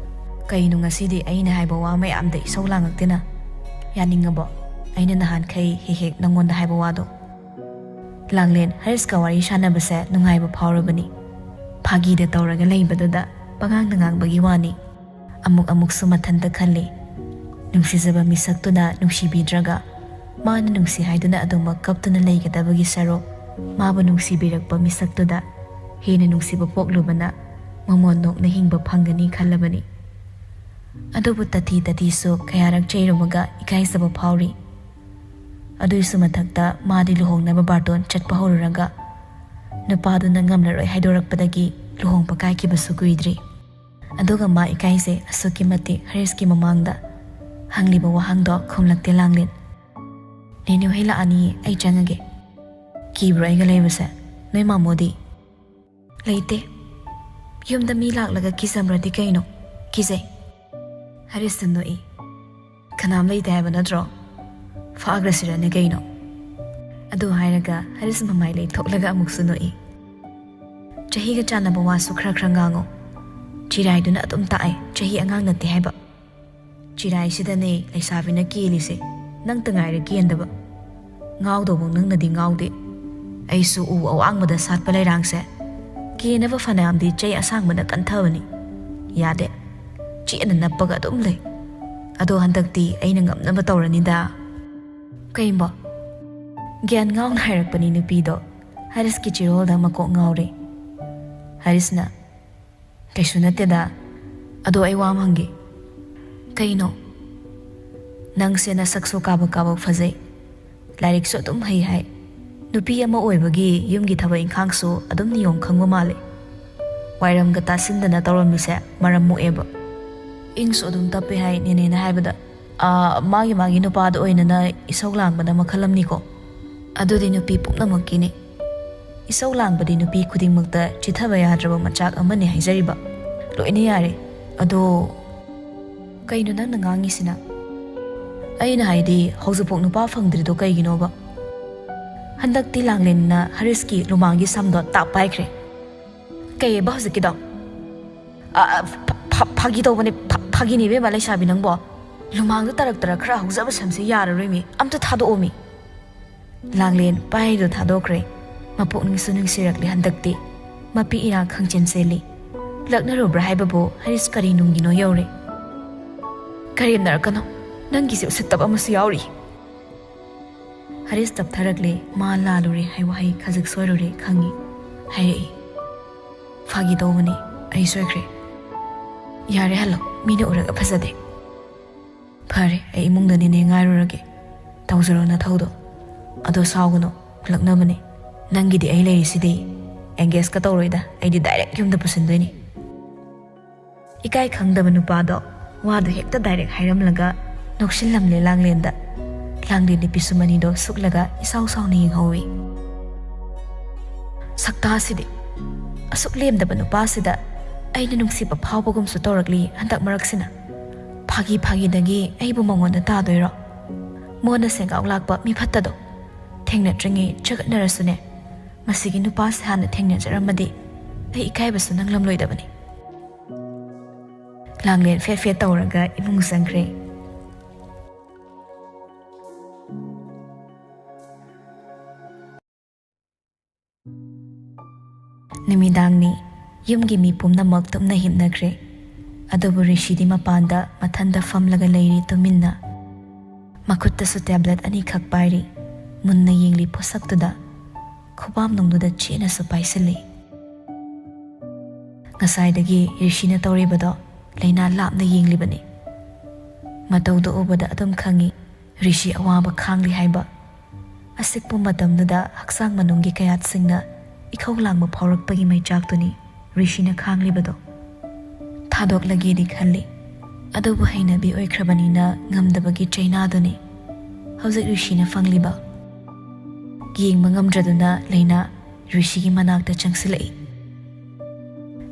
ꯀꯩꯅꯣ ꯉꯁꯤꯗꯤ ꯑꯩꯅ ꯍꯥꯏꯕ ꯋꯥ ꯃꯌꯥꯝꯗ ꯏꯁꯧ ꯂꯥꯡꯉꯛꯇꯦꯅ? ꯌꯥꯅꯤꯡꯉꯕꯣ? ꯑꯩꯅ ꯅꯍꯥꯟꯈꯩ ꯍꯦꯛ ꯍꯦꯛ ꯅꯪꯉꯣꯟꯗ ꯍꯥꯏꯕ ꯋꯥꯗꯣ?" ꯂꯥꯡꯂꯦꯟ ꯍꯔꯤꯁꯀ ꯋꯥꯔꯤ ꯁꯥꯟꯅꯕꯁꯦ ꯅꯨꯡꯉꯥꯏꯕ ꯐꯥꯎꯔꯕꯅꯤ꯫ ꯐꯥꯒꯤꯗ ꯇꯧꯔꯒ ꯂꯩꯕꯗꯨꯗ ꯄꯉꯥꯡꯗ ꯉꯥꯡꯕꯒꯤ ꯋꯥꯅꯤ꯫ ꯑꯃꯨꯛ ꯑꯃꯨꯛꯁꯨ ꯃꯊꯟꯇ ꯈꯜꯂꯤ, ꯅꯨꯡꯁꯤꯖꯕ ꯃꯤꯁꯛꯇꯨꯅ ꯅꯨꯡꯁꯤꯕꯤꯗ꯭ꯔꯒ, ꯃꯥꯅ ꯅꯨꯡꯁꯤ ꯍꯥꯏꯗꯨꯅ ꯑꯗꯨꯃꯛ ꯀꯞꯇꯨꯅ ꯂꯩꯒꯗꯕꯒꯤ ꯁꯔꯨꯛ, ꯃꯥꯕꯨ ꯅꯨꯡꯁꯤꯕꯤꯔꯛꯄ ꯃꯤꯁꯛꯇꯨꯗ ꯍꯦꯟꯅ ꯅꯨꯡꯁꯤꯕ ꯄꯣꯛꯂꯨꯕꯅ ꯃꯃꯣꯟ ꯅꯣꯛꯅ ꯍꯤꯡꯕ ꯐꯪꯒꯅꯤ ꯈꯜꯂꯕꯅꯤ꯫ ꯑꯗꯨꯕꯨ ꯇꯊꯤ ꯇꯊꯤꯁꯨ ꯀꯌꯥꯔꯛ ꯆꯩꯔꯨꯕꯒ ꯏꯀꯥꯏꯖꯕ ꯐꯥꯎꯔꯤ꯫ ꯑꯗꯨꯏꯁꯨ ꯃꯊꯛꯇ ꯃꯥꯗꯤ ꯂꯨꯍꯣꯡꯅꯕ ꯕꯥꯔꯇꯣꯟ ꯆꯠꯄ ꯍꯧꯔꯨꯔꯒ, ꯅꯨꯄꯥꯗꯨꯅ ꯉꯝꯂꯔꯣꯏ ꯍꯥꯏꯗꯣꯔꯛꯄꯗꯒꯤ ꯂꯨꯍꯣꯡꯕ ꯀꯥꯏꯈꯤꯕꯁꯨ ꯀꯨꯏꯗ꯭ꯔꯤ꯫ ꯑꯗꯨꯒ ꯃꯥ ꯏꯀꯥꯏꯖꯩ ꯑꯁꯨꯛꯀꯤ ꯃꯇꯤꯛ ꯍꯔꯤꯁꯀꯤ ꯃꯃꯥꯡꯗ꯫ ꯍꯪꯂꯤꯕ ꯋꯥꯍꯪꯗꯣ ꯈꯨꯝꯂꯛꯇꯦ ꯂꯥꯡꯂꯦꯟ꯫ "ꯅꯦꯅꯦ ꯍꯣꯏ ꯂꯥꯛꯑꯅꯤ, ꯑꯩ ꯆꯪꯉꯒꯦ꯫" "ꯀꯤꯕ꯭ꯔꯣ ꯑꯩꯒ ꯂꯩꯕꯁꯦ? ꯅꯣꯏ ꯃꯥꯃꯣꯗꯤ?" "ꯂꯩꯇꯦ꯫ ꯌꯨꯝꯗ ꯃꯤ ꯂꯥꯛꯂꯒ ꯀꯤꯖꯕ꯭ꯔꯗꯤ ꯀꯩꯅꯣ? ꯀꯤꯖꯩ꯫" ꯍꯔꯤꯁꯇ ꯅꯣꯛꯏ꯫ ꯀꯅꯥꯝ ꯂꯩꯇꯦ ꯍꯥꯏꯕ ꯅꯠꯇ꯭ꯔꯣ? ꯐꯥꯈ꯭ꯔꯁꯤꯔꯅꯦ ꯀꯩꯅꯣ? ꯑꯗꯨ ꯍꯥꯏꯔꯒ ꯍꯔꯤꯁ ꯃꯃꯥꯏ ꯂꯩꯊꯣꯛꯂꯒ ꯑꯃꯨꯛꯁꯨ ꯅꯣꯛꯏ꯫ ꯆꯍꯤꯒ ꯆꯥꯟꯅꯕ ꯋꯥꯁꯨ ꯈꯔ ꯈꯔ ꯉꯥꯡꯉꯣ꯫ ꯆꯤꯔꯥꯏꯗꯨꯅ ꯑꯗꯨꯝ ꯇꯥꯛꯑꯦ, ꯆꯍꯤ ꯑꯉꯥꯡ ꯅꯠꯇꯦ ꯍꯥꯏꯕ꯫ ꯆꯤꯔꯥꯏꯁꯤꯗꯅꯦ ꯂꯩꯁꯥꯕꯤꯅ ꯀꯦꯜꯂꯤꯁꯦ, ꯅꯪꯇ ꯉꯥꯏꯔꯦ ꯀꯦꯟꯗꯕ꯫ ꯉꯥꯎꯗꯧꯕ ꯅꯪꯅꯗꯤ ꯉꯥꯎꯗꯦ꯫ ꯑꯩꯁꯨ ꯎ ꯑꯋꯥꯡꯕꯗ ꯁꯥꯠꯄ ꯂꯩꯔꯥꯡꯁꯦ ꯀꯦꯅꯕ ꯐꯅꯌꯥꯝꯗꯤ ꯆꯩ ꯑꯁꯥꯡꯕꯅ ꯀꯟꯊꯕꯅꯤ꯫ ꯌꯥꯗꯦ꯫ ꯆꯦꯠꯅ ꯅꯞꯄꯒ ꯑꯗꯨꯝ ꯂꯩ꯫ ꯑꯗꯣ ꯍꯟꯗꯛꯇꯤ ꯑꯩꯅ ꯉꯝꯅꯕ ꯇꯧꯔꯅꯤꯗ꯫ ꯀꯩꯝꯕꯣ? ꯒ꯭ꯌꯥꯟ ꯉꯥꯎꯅ ꯍꯥꯏꯔꯛꯄꯅꯤ ꯅꯨꯄꯤꯗꯣ꯫ ꯍꯔꯤꯁꯀꯤ ꯆꯤꯔꯣꯜꯗ ꯃꯀꯣꯛ ꯉꯥꯎꯔꯦ꯫ ꯍꯔꯤꯁꯅ, "ꯀꯩꯁꯨ ꯅꯠꯇꯦꯗ꯫ ꯑꯗꯣ ꯑꯩ ꯋꯥ ꯑꯃ ꯍꯪꯒꯦ꯫" "ꯀꯩꯅꯣ?" "ꯅꯪꯁꯦ ꯅꯁꯛꯁꯨ ꯀꯥꯕꯛ ꯀꯥꯕꯛ ꯐꯖꯩ, ꯂꯥꯏꯔꯤꯛꯁꯨ ꯑꯗꯨꯝ ꯍꯩ ꯍꯥꯏ꯫ ꯅꯨꯄꯤ ꯑꯃ ꯑꯣꯏꯕꯒꯤ ꯌꯨꯝꯒꯤ ꯊꯕꯛ ꯏꯪꯈꯥꯡꯁꯨ ꯑꯗꯨꯝ ꯅꯤꯌꯣꯝ ꯈꯪꯕ ꯃꯥꯜꯂꯦ꯫ ꯋꯥꯏꯔꯝꯒ ꯇꯥꯁꯤꯟꯗꯅ ꯇꯧꯔꯝꯃꯤꯁꯦ ꯃꯔꯝ ꯃꯣꯛꯑꯦꯕ꯫ ꯏꯪꯁꯨ ꯑꯗꯨꯝ ꯇꯞꯄꯦ ꯍꯥꯏ ꯅꯦꯅꯦꯅ ꯍꯥꯏꯕꯗ꯫ ꯑꯥ, ꯃꯥꯒꯤ ꯃꯥꯒꯤ ꯅꯨꯄꯥꯗ ꯑꯣꯏꯅꯅ ꯏꯁꯧ ꯂꯥꯡꯕꯅ ꯃꯈꯜ ꯑꯃꯅꯤꯀꯣ꯫ ꯑꯗꯨꯗꯤ ꯅꯨꯄꯤ ꯄꯨꯝꯅꯃꯛꯀꯤꯅꯤ꯫ ꯏꯁꯧ ꯂꯥꯡꯕꯗꯤ ꯅꯨꯄꯤ ꯈꯨꯗꯤꯡꯃꯛꯇ ꯆꯤꯊꯕ ꯌꯥꯗ꯭ꯔꯕ ꯃꯆꯥꯛ ꯑꯃꯅꯤ ꯍꯥꯏꯖꯔꯤꯕ꯫ ꯂꯣꯏꯅ ꯌꯥꯔꯦ꯫ ꯑꯗꯣ ꯀꯩꯅꯣ ꯅꯪꯅ ꯉꯥꯡꯉꯤꯁꯤꯅ?" "ꯑꯩꯅ ꯍꯥꯏꯗꯤ ꯍꯧꯖꯤꯛꯐꯥꯎ ꯅꯨꯄꯥ ꯐꯪꯗ꯭ꯔꯤꯗꯣ ꯀꯩꯒꯤꯅꯣꯕ? ꯍꯟꯗꯛꯇꯤ ꯂꯥꯡꯂꯦꯟꯅ ꯍꯔꯤꯁꯀꯤ ꯂꯨꯃꯥꯡꯒꯤ ꯁꯝꯗꯣ ꯇꯥꯞ ꯄꯥꯏꯈ꯭ꯔꯦ꯫" "ꯀꯩꯑꯕ ꯍꯧꯖꯤꯛꯀꯤꯗꯣ?" "ꯑ, ꯑ, ꯐ-, ꯐ-, ꯐꯥꯒꯤ ꯇꯧꯕꯅꯦ, ꯐ-, ꯐꯥꯒꯤꯅꯦ ꯏꯕꯦꯝꯃ ꯂꯩꯁꯥꯕꯤ ꯅꯪꯕꯣ꯫ ꯂꯨꯃꯥꯡꯗ ꯇꯔꯛ ꯇꯔꯛ ꯈꯔ ꯍꯧꯖꯕ ꯁꯝꯁꯦ ꯌꯥꯔꯔꯣꯏꯃꯤ, ꯑꯝꯇ ꯊꯥꯗꯣꯛꯑꯣꯃꯤ꯫" ꯂꯥꯡꯂꯦꯟ ꯄꯥꯏꯔꯤꯗꯣ ꯊꯥꯗꯣꯛꯈ꯭ꯔꯦ꯫ ꯃꯄꯨꯛꯅꯤꯡꯁꯨ ꯅꯨꯡꯁꯤꯔꯛꯂꯦ ꯍꯟꯗꯛꯇꯤ꯫ ꯃꯄꯤ ꯏꯔꯥ ꯈꯪꯆꯦꯟ ꯆꯦꯜꯂꯤ꯫ ꯂꯛꯅꯔꯨꯕ꯭ꯔꯥ ꯍꯥꯏꯕꯕꯨ ꯍꯔꯤꯁ ꯀꯔꯤ ꯅꯨꯡꯒꯤꯅꯣ ꯌꯧꯔꯦ꯫ "ꯀꯔꯦꯝꯅꯔꯛꯀꯅꯣ, ꯅꯪꯒꯤꯁꯦ ꯎꯁꯤꯠꯇꯕ ꯑꯃꯁꯨ ꯌꯥꯎꯔꯤ꯫" ꯍꯔꯤꯁ ꯇꯞꯊꯔꯛꯂꯦ꯫ ꯃꯥ ꯂꯥꯜꯂꯨꯔꯦ ꯍꯥꯏ ꯋꯥꯍꯩ ꯈꯖꯤꯛ ꯁꯣꯏꯔꯨꯔꯦ ꯈꯪꯉꯤ꯫ ꯍꯥꯏꯔꯛꯏ, "ꯐꯥꯒꯤ ꯇꯧꯕꯅꯤ, ꯑꯩ ꯁꯣꯏꯈ꯭ꯔꯦ꯫ ꯌꯥꯔꯦ, ꯍꯜꯂꯣ, ꯃꯤꯅ ꯎꯔꯒ ꯐꯖꯗꯦ꯫" "ꯐꯔꯦ, ꯑꯩ ꯏꯃꯨꯡꯗ ꯅꯦꯅꯦ ꯉꯥꯏꯔꯨꯔꯒꯦ꯫ ꯇꯧꯖꯔꯣ ꯅꯊꯧꯗꯣ꯫ ꯑꯗꯣ ꯁꯥꯎꯒꯅꯨ, ꯂꯛꯅꯕꯅꯦ꯫ ꯅꯪꯒꯤꯗꯤ ꯑꯩ ꯂꯩꯔꯤꯁꯤꯗꯤ꯫ ꯑꯦꯡꯒꯦꯖꯀ ꯇꯧꯔꯣꯏꯗ, ꯑꯩꯗꯤ ꯗꯥꯏꯔꯦꯛ ꯌꯨꯝꯗ ꯄꯨꯁꯤꯟꯗꯣꯏꯅꯤ꯫" ꯏꯀꯥꯏ ꯈꯪꯗꯕ ꯅꯨꯄꯥꯗꯣ ꯋꯥꯗꯣ ꯍꯦꯛꯇ ꯗꯥꯏꯔꯦꯛ ꯍꯥꯏꯔꯝꯂꯒ ꯅꯣꯛꯁꯤꯜꯂꯝꯂꯦ ꯂꯥꯡꯂꯦꯟꯗ꯫ ꯂꯥꯡꯂꯦꯟ ꯅꯨꯄꯤꯁꯨ ꯃꯅꯤꯗꯣ ꯁꯨꯛꯂꯒ ꯏꯁꯥꯎ ꯁꯥꯎꯅ ꯌꯦꯡꯍꯧꯏ꯫ "ꯁꯛꯇꯥꯁꯤꯗꯤ! ꯑꯁꯨꯛ ꯂꯦꯝꯗꯕ ꯅꯨꯄꯥꯁꯤꯗ ꯑꯩꯅ ꯅꯨꯡꯁꯤꯕ ꯐꯥꯎꯕꯒꯨꯝꯁꯨ ꯇꯧꯔꯛꯂꯤ ꯍꯟꯗꯛ ꯃꯔꯛꯁꯤꯅ꯫ ꯐꯥꯒꯤ ꯐꯥꯒꯤꯗꯒꯤ ꯑꯩꯕꯨ ꯃꯉꯣꯟꯗ ꯇꯥꯗꯣꯏꯔꯣ? ꯃꯣꯟꯅ ꯁꯦꯡꯒꯥꯎ ꯂꯥꯛꯄ ꯃꯤ ꯐꯠꯇꯗꯣ ꯊꯦꯡꯅꯗ꯭ꯔꯤꯉꯩ ꯆꯒꯠꯅꯔꯁꯨꯅꯦ, ꯃꯁꯤꯒꯤ ꯅꯨꯄꯥꯁꯦ ꯍꯥꯟꯅ ꯊꯦꯡꯅꯖꯔꯝꯃꯗꯤ ꯑꯩ ꯏꯀꯥꯏꯕꯁꯨ ꯅꯪꯂꯝꯂꯣꯏꯗꯕꯅꯤ꯫ ꯂꯥꯡꯂꯦꯟ ꯐꯦꯠ ꯐꯦꯠ ꯇꯧꯔꯒ ꯏꯃꯨꯡ ꯆꯪꯈ꯭ꯔꯦ꯫ ꯅꯨꯃꯤꯗꯥꯡꯅꯤ꯫ ꯌꯨꯝꯒꯤ ꯃꯤ ꯄꯨꯝꯅꯃꯛ ꯇꯨꯝꯅ ꯍꯤꯞꯅꯈ꯭ꯔꯦ꯫ ꯑꯗꯨꯕꯨ ꯔꯤꯁꯤꯗꯤ ꯃꯄꯥꯟꯗ ꯃꯊꯟꯇ ꯐꯝꯂꯒ ꯂꯩꯔꯤ ꯇꯨꯃꯤꯟꯅ꯫ ꯃꯈꯨꯠꯇꯁꯨ ꯇꯦꯕ꯭ꯂꯦꯠ ꯑꯅꯤꯈꯛ ꯄꯥꯏꯔꯤ꯫ ꯃꯨꯟꯅ ꯌꯦꯡꯂꯤ ꯄꯣꯠꯁꯛꯇꯨꯗ꯫ ꯈꯨꯕꯥꯝꯅꯨꯡꯗꯨꯗ ꯆꯦꯠꯅꯁꯨ ꯄꯥꯏꯁꯤꯜꯂꯤ꯫ ꯉꯁꯥꯏꯗꯒꯤ ꯔꯤꯁꯤꯅ ꯇꯧꯔꯤꯕꯗꯣ ꯂꯩꯅꯥ ꯂꯥꯞꯅ ꯌꯦꯡꯂꯤꯕꯅꯤ꯫ ꯃꯇꯧꯗꯨ ꯎꯕꯗ ꯑꯗꯨꯝ ꯈꯪꯏ, ꯔꯤꯁꯤ ꯑꯋꯥꯕ ꯈꯥꯡꯂꯤ ꯍꯥꯏꯕ꯫ ꯑꯁꯤꯛꯄ ꯃꯇꯝꯗꯨꯗ ꯍꯛꯆꯥꯡ ꯃꯅꯨꯡꯒꯤ ꯀꯌꯥꯠꯁꯤꯡꯅ ꯏꯈꯧ ꯂꯥꯡꯕ ꯐꯥꯎꯔꯛꯄꯒꯤ ꯃꯩꯆꯥꯛꯇꯨꯅꯤ ꯔꯤꯁꯤꯅ ꯈꯥꯡꯂꯤꯕꯗꯣ꯫ ꯊꯥꯗꯣꯛꯂꯒꯦꯗꯤ ꯈꯜꯂꯤ, ꯑꯗꯨꯕꯨ ꯍꯩꯅꯕꯤ ꯑꯣꯏꯈ꯭ꯔꯕꯅꯤꯅ ꯉꯝꯗꯕꯒꯤ ꯆꯩꯅꯥꯗꯨꯅꯤ ꯍꯧꯖꯤꯛ ꯔꯤꯁꯤꯅ ꯐꯪꯂꯤꯕ꯫ ꯌꯦꯡꯕ ꯉꯝꯗ꯭ꯔꯗꯨꯅ ꯂꯩꯅꯥ ꯔꯤꯁꯤꯒꯤ ꯃꯅꯥꯛꯇ ꯆꯪꯁꯤꯜꯂꯛꯏ꯫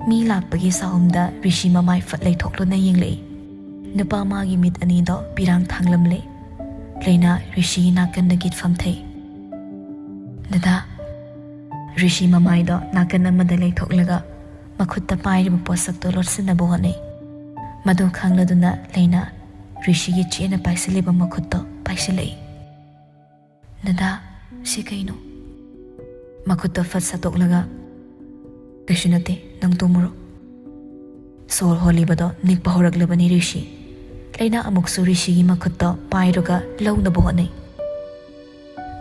ꯃꯤ ꯂꯥꯛꯄꯒꯤ ꯁꯥꯍꯨꯝꯗ ꯔꯤꯁꯤ ꯃꯃꯥꯏ ꯐꯠ ꯂꯩꯊꯣꯛꯂꯨꯅ ꯌꯦꯡꯂꯛꯏ꯫ ꯅꯨꯄꯥ ꯃꯥꯒꯤ ꯃꯤꯠ ꯑꯅꯤꯗꯣ ꯄꯤꯔꯥꯡ ꯊꯥꯡꯂꯝꯂꯦ꯫ ꯂꯩꯅꯥ ꯔꯤꯁꯤꯒꯤ ꯅꯥꯀꯟꯗ ꯒꯤꯠ ꯐꯝꯊꯩ꯫ "ꯗꯗꯥ꯫" ꯔꯤꯁꯤ ꯃꯃꯥꯏꯗꯣ ꯅꯥꯀꯟ ꯑꯃꯗ ꯂꯩꯊꯣꯛꯂꯒ ꯃꯈꯨꯠꯇ ꯄꯥꯏꯔꯤꯕ ꯄꯣꯠꯁꯛꯇꯣ ꯂꯣꯠꯁꯤꯟꯅꯕ ꯍꯣꯠꯅꯩ꯫ ꯃꯗꯨ ꯈꯪꯂꯗꯨꯅ ꯂꯩꯅꯥ ꯔꯤꯁꯤꯒꯤ ꯆꯦꯠꯅ ꯄꯥꯏꯁꯤꯜꯂꯤꯕ ꯃꯈꯨꯠꯇꯣ ꯄꯥꯏꯁꯤꯜꯂꯛꯏ꯫ "ꯗꯗꯥ, ꯁꯤ ꯀꯩꯅꯣ?" ꯃꯈꯨꯠꯇꯣ ꯐꯠ ꯁꯠꯇꯣꯛꯂꯒ, "ꯀꯩꯁꯨ ꯅꯠꯇꯦ, ꯅꯪ ꯇꯨꯝꯃꯨꯔꯣ꯫" ꯁꯣꯔ ꯍꯣꯜꯂꯤꯕꯗꯣ ꯅꯤꯛꯄ ꯍꯧꯔꯛꯂꯕꯅꯤ ꯔꯤꯁꯤ꯫ ꯂꯩꯅꯥ ꯑꯃꯨꯛꯁꯨ ꯔꯤꯁꯤꯒꯤ ꯃꯈꯨꯠꯇꯣ ꯄꯥꯏꯔꯒ ꯂꯧꯅꯕ ꯍꯣꯠꯅꯩ꯫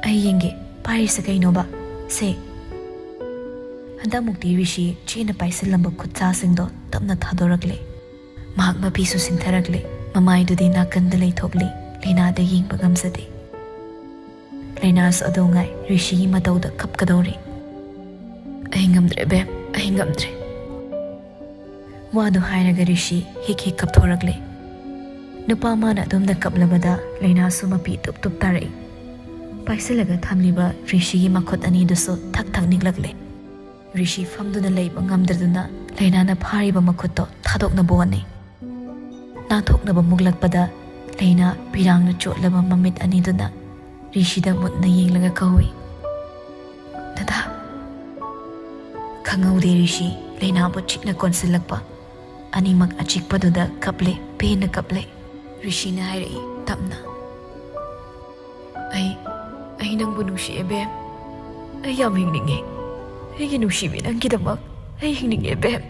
"ꯑꯩ ꯌꯦꯡꯒꯦ, ꯄꯥꯏꯔꯤꯁꯦ ꯀꯩꯅꯣꯕ? ꯁꯦ꯫" ꯍꯟꯗꯛꯃꯨꯛꯇꯤ ꯔꯤꯁꯤ ꯆꯦꯠꯅ ꯄꯥꯏꯁꯤꯜꯂꯝꯕ ꯈꯨꯠꯁꯥꯁꯤꯡꯗꯣ ꯇꯞꯅ ꯊꯥꯗꯣꯔꯛꯂꯦ꯫ ꯃꯍꯥꯛ ꯃꯄꯤꯁꯨ ꯁꯤꯟꯊꯔꯛꯂꯦ꯫ ꯃꯃꯥꯏꯗꯨꯗꯤ ꯅꯥꯀꯟꯗ ꯂꯩꯊꯣꯛꯂꯤ꯫ ꯂꯩꯅꯥꯗ ꯌꯦꯡꯕ ꯉꯝꯖꯗꯦ꯫ ꯂꯩꯅꯥꯁꯨ ꯑꯗꯨ ꯉꯥꯏ, ꯔꯤꯁꯤꯒꯤ ꯃꯇꯧꯗ ꯀꯞꯀꯗꯧꯔꯤ꯫ "ꯑꯩ ꯉꯝꯗ꯭ꯔꯦ ꯕꯦꯝ, ꯑꯩ ꯉꯝꯗ꯭ꯔꯦ꯫" ꯋꯥꯗꯨ ꯍꯥꯏꯔꯒ ꯔꯤꯁꯤ ꯍꯤꯛ ꯍꯤꯛ ꯀꯞꯊꯣꯔꯛꯂꯦ꯫ ꯅꯨꯄꯥ ꯃꯥꯅ ꯑꯗꯨꯝꯅ ꯀꯞꯂꯕꯗ ꯂꯩꯅꯥꯁꯨ ꯃꯄꯤ ꯇꯨꯞ ꯇꯨꯞ ꯇꯥꯔꯛꯏ꯫ ꯄꯥꯏꯁꯤꯜꯂꯒ ꯊꯝꯂꯤꯕ ꯔꯤꯁꯤꯒꯤ ꯃꯈꯨꯠ ꯑꯅꯤꯗꯨꯁꯨ ꯊꯛ ꯊꯛ ꯅꯤꯛꯂꯛꯂꯦ꯫ ꯔꯤꯁꯤ ꯐꯝꯗꯨꯅ ꯂꯩꯕ ꯉꯝꯗ꯭ꯔꯗꯨꯅ ꯂꯩꯅꯥꯅ ꯐꯥꯔꯤꯕ ꯃꯈꯨꯠꯇꯣ ꯊꯥꯗꯣꯛꯅꯕ ꯍꯣꯠꯅꯩ꯫ ꯅꯥꯟꯊꯣꯛꯅꯕ ꯃꯨꯛꯂꯛꯄꯗ ꯂꯩꯅꯥ ꯄꯤꯔꯥꯡꯅ ꯆꯣꯠꯂꯕ ꯃꯃꯤꯠ ꯑꯅꯤꯗꯨꯅ ꯔꯤꯁꯤꯗ ꯃꯨꯟꯅ ꯌꯦꯡꯂꯒ ꯀꯧꯏ, "ꯗꯗꯥ!" ꯈꯪꯍꯧꯗꯦ ꯔꯤꯁꯤ ꯂꯩꯅꯥꯕꯨ ꯆꯤꯛꯅ ꯀꯣꯟꯁꯤꯜꯂꯛꯄ꯫ ꯑꯅꯤꯃꯛ ꯑꯆꯤꯛꯄꯗꯨꯗ ꯀꯞꯂꯦ, ꯄꯦꯟꯅ ꯀꯞꯂꯦ꯫ ꯔꯤꯁꯤꯅ ꯍꯥꯏꯔꯛꯏ ꯇꯞꯅ, "ꯑꯩ, ꯑꯩ ꯅꯪꯕꯨ ꯅꯨꯡꯁꯤꯌꯦ ꯕꯦꯝ꯫ ꯑꯩ ꯌꯥꯝ ꯍꯤꯡꯅꯤꯡꯉꯦ꯫ ꯑꯩꯒꯤ ꯅꯨꯡꯁꯤꯕꯤ, ꯅꯪꯒꯤꯗꯃꯛ ꯑꯩ ꯍꯤꯡꯅꯤꯡꯉꯦ ꯕꯦꯝ"꯫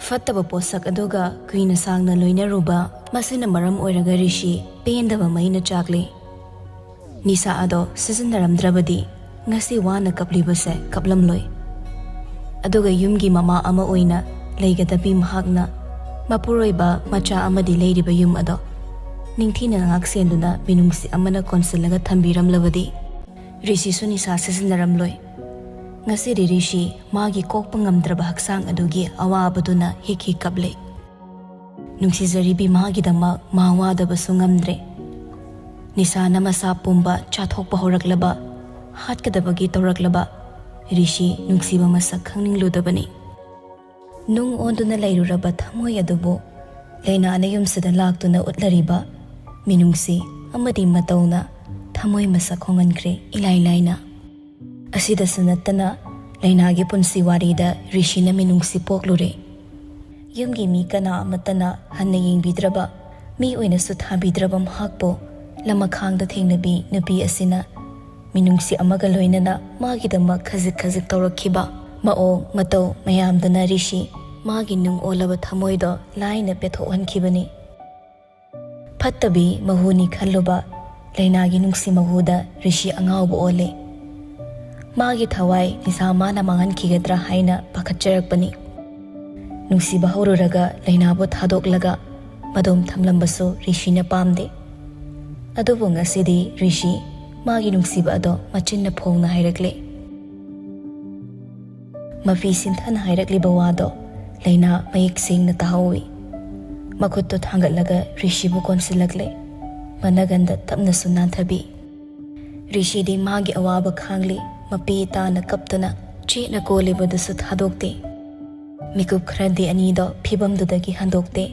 ꯐꯠꯇꯕ ꯄꯣꯠꯁꯛ ꯑꯗꯨꯒ ꯀꯨꯏꯅ ꯁꯥꯡꯅ ꯂꯣꯏꯅꯔꯨꯕ, ꯃꯁꯤꯅ ꯃꯔꯝ ꯑꯣꯏꯔꯒ ꯔꯤꯁꯤ ꯄꯦꯟꯗꯕ ꯃꯩꯅ ꯆꯥꯛꯂꯤ꯫ ꯅꯤꯁꯥ ꯑꯗꯣ ꯁꯤꯖꯤꯟꯅꯔꯝꯗ꯭ꯔꯕꯗꯤ ꯉꯁꯤ ꯋꯥꯅ ꯀꯞꯂꯤꯕꯁꯦ ꯀꯞꯂꯝꯂꯣꯏ꯫ ꯑꯗꯨꯒ ꯌꯨꯝꯒꯤ ꯃꯃꯥ ꯑꯃ ꯑꯣꯏꯅ ꯂꯩꯒꯗꯕꯤ ꯃꯍꯥꯛꯅ ꯃꯄꯨꯔꯣꯏꯕ ꯃꯆꯥ ꯑꯃꯗꯤ ꯂꯩꯔꯤꯕ ꯌꯨꯝ ꯑꯗꯣ ꯅꯤꯡꯊꯤꯅ ꯉꯥꯛꯁꯦꯟꯗꯨꯅ ꯃꯤꯅꯨꯡꯁꯤ ꯑꯃꯅ ꯀꯣꯟꯁꯤꯜꯂꯒ ꯊꯝꯕꯤꯔꯝꯂꯕꯗꯤ ꯔꯤꯁꯤꯁꯨ ꯅꯤꯁꯥ ꯁꯤꯖꯤꯟꯅꯔꯝꯂꯣꯏ꯫ ꯉꯁꯤꯗꯤ ꯔꯤꯁꯤ ꯃꯥꯒꯤ ꯀꯣꯛꯄ ꯉꯝꯗ꯭ꯔꯕ ꯍꯛꯆꯥꯡ ꯑꯗꯨꯒꯤ ꯑꯋꯥꯕꯗꯨꯅ ꯍꯤꯛ ꯍꯤꯛ ꯀꯞꯂꯦ꯫ ꯅꯨꯡꯁꯤꯖꯔꯤꯕꯤ ꯃꯥꯒꯤꯗꯃꯛ ꯃꯥ ꯋꯥꯗꯕꯁꯨ ꯉꯝꯗ꯭ꯔꯦ꯫ ꯅꯤꯁꯥꯅ ꯃꯁꯥ ꯄꯨꯝꯕ ꯆꯥꯊꯣꯛꯄ ꯍꯧꯔꯛꯂꯕ, ꯍꯥꯠꯀꯗꯕꯒꯤ ꯇꯧꯔꯛꯂꯕ ꯔꯤꯁꯤ ꯅꯨꯡꯁꯤꯕ ꯃꯁꯛ ꯈꯪꯅꯤꯡꯂꯨꯗꯕꯅꯤ꯫ ꯅꯨꯡ ꯑꯣꯟꯗꯨꯅ ꯂꯩꯔꯨꯔꯕ ꯊꯃꯣꯏ ꯑꯗꯨꯕꯨ ꯂꯩꯅꯥꯅ ꯌꯨꯝꯁꯤꯗ ꯂꯥꯛꯇꯨꯅ ꯎꯠꯂꯔꯤꯕ ꯃꯤꯅꯨꯡꯁꯤ ꯑꯃꯗꯤ ꯃꯇꯧꯅ ꯊꯃꯣꯏ ꯃꯁꯛ ꯍꯣꯡꯍꯟꯈ꯭ꯔꯦ ꯏꯂꯥꯏ ꯂꯥꯏꯅ꯫ ꯑꯁꯤꯗꯁꯨ ꯅꯠꯇꯅ ꯂꯩꯅꯥꯒꯤ ꯄꯨꯟꯁꯤ ꯋꯥꯔꯤꯗ ꯔꯤꯁꯤꯅ ꯃꯤꯅꯨꯡꯁꯤ ꯄꯣꯛꯂꯨꯔꯦ꯫ ꯌꯨꯝꯒꯤ ꯃꯤ ꯀꯅꯥ ꯑꯃꯠꯇꯅ ꯍꯟꯅ ꯌꯦꯡꯕꯤꯗ꯭ꯔꯕ, ꯃꯤ ꯑꯣꯏꯅꯁꯨ ꯊꯥꯕꯤꯗ꯭ꯔꯕ ꯃꯍꯥꯛꯄꯨ ꯂꯃꯈꯥꯡꯗ ꯊꯦꯡꯅꯕꯤ ꯅꯨꯄꯤ ꯑꯁꯤꯅ ꯃꯤꯅꯨꯡꯁꯤ ꯑꯃꯒ ꯂꯣꯏꯅꯅ ꯃꯥꯒꯤꯗꯃꯛ ꯈꯖꯤꯛ ꯈꯖꯤꯛ ꯇꯧꯔꯛꯈꯤꯕ ꯃꯑꯣꯡ ꯃꯇꯧ ꯃꯌꯥꯝꯗꯨꯅ ꯔꯤꯁꯤ ꯃꯥꯒꯤ ꯅꯨꯡ ꯑꯣꯜꯂꯕ ꯊꯃꯣꯏꯗꯣ ꯂꯥꯏꯅ ꯄꯦꯊꯣꯛꯍꯟꯈꯤꯕꯅꯤ꯫ ꯐꯠꯇꯕꯤ ꯃꯍꯨꯅꯤ ꯈꯜꯂꯨꯕ ꯂꯩꯅꯥꯒꯤ ꯅꯨꯡꯁꯤ ꯃꯍꯨꯗ ꯔꯤꯁꯤ ꯑꯉꯥꯎꯕ ꯑꯣꯜꯂꯦ꯫ ꯃꯥꯒꯤ ꯊꯋꯥꯏ ꯅꯤꯁꯥ ꯃꯥꯅ ꯃꯥꯡꯍꯟꯈꯤꯒꯗ꯭ꯔꯥ ꯍꯥꯏꯅ ꯄꯥꯈꯠꯆꯔꯛꯄꯅꯤ꯫ ꯅꯨꯡꯁꯤꯕ ꯍꯧꯔꯨꯔꯒ ꯂꯩꯅꯥꯕꯨ ꯊꯥꯗꯣꯛꯂꯒ ꯃꯗꯣꯝ ꯊꯝꯂꯝꯕꯁꯨ ꯔꯤꯁꯤꯅ ꯄꯥꯝꯗꯦ꯫ ꯑꯗꯨꯕꯨ ꯉꯁꯤꯗꯤ ꯔꯤꯁꯤ ꯃꯥꯒꯤ ꯅꯨꯡꯁꯤꯕ ꯑꯗꯣ ꯃꯆꯤꯟꯅ ꯐꯣꯡꯅ ꯍꯥꯏꯔꯛꯂꯦ꯫ ꯃꯐꯤ ꯁꯤꯟꯊꯅ ꯍꯥꯏꯔꯛꯂꯤꯕ ꯋꯥꯗꯣ ꯂꯩꯅꯥ ꯃꯌꯦꯛ ꯁꯦꯡꯅ ꯇꯥꯍꯧꯏ꯫ ꯃꯈꯨꯠꯇꯨ ꯊꯥꯡꯒꯠꯂꯒ ꯔꯤꯁꯤꯕꯨ ꯀꯣꯟꯁꯤꯜꯂꯛꯂꯦ꯫ ꯃꯅꯒꯟꯗ ꯇꯞꯅꯁꯨ ꯅꯥꯟꯊꯕꯤ꯫ ꯔꯤꯁꯤꯗꯤ ꯃꯥꯒꯤ ꯑꯋꯥꯕ ꯈꯥꯡꯂꯤ꯫ ꯃꯄꯤ ꯇꯥꯅ ꯀꯞꯇꯨꯅ ꯆꯦꯠꯅ ꯀꯣꯜꯂꯤꯕꯗꯨꯁꯨ ꯊꯥꯗꯣꯛꯇꯦ꯫ ꯃꯤꯀꯨꯞ ꯈꯔꯗꯤ ꯑꯅꯤꯗꯣ ꯐꯤꯕꯝꯗꯨꯗꯒꯤ ꯍꯟꯗꯣꯛꯇꯦ꯫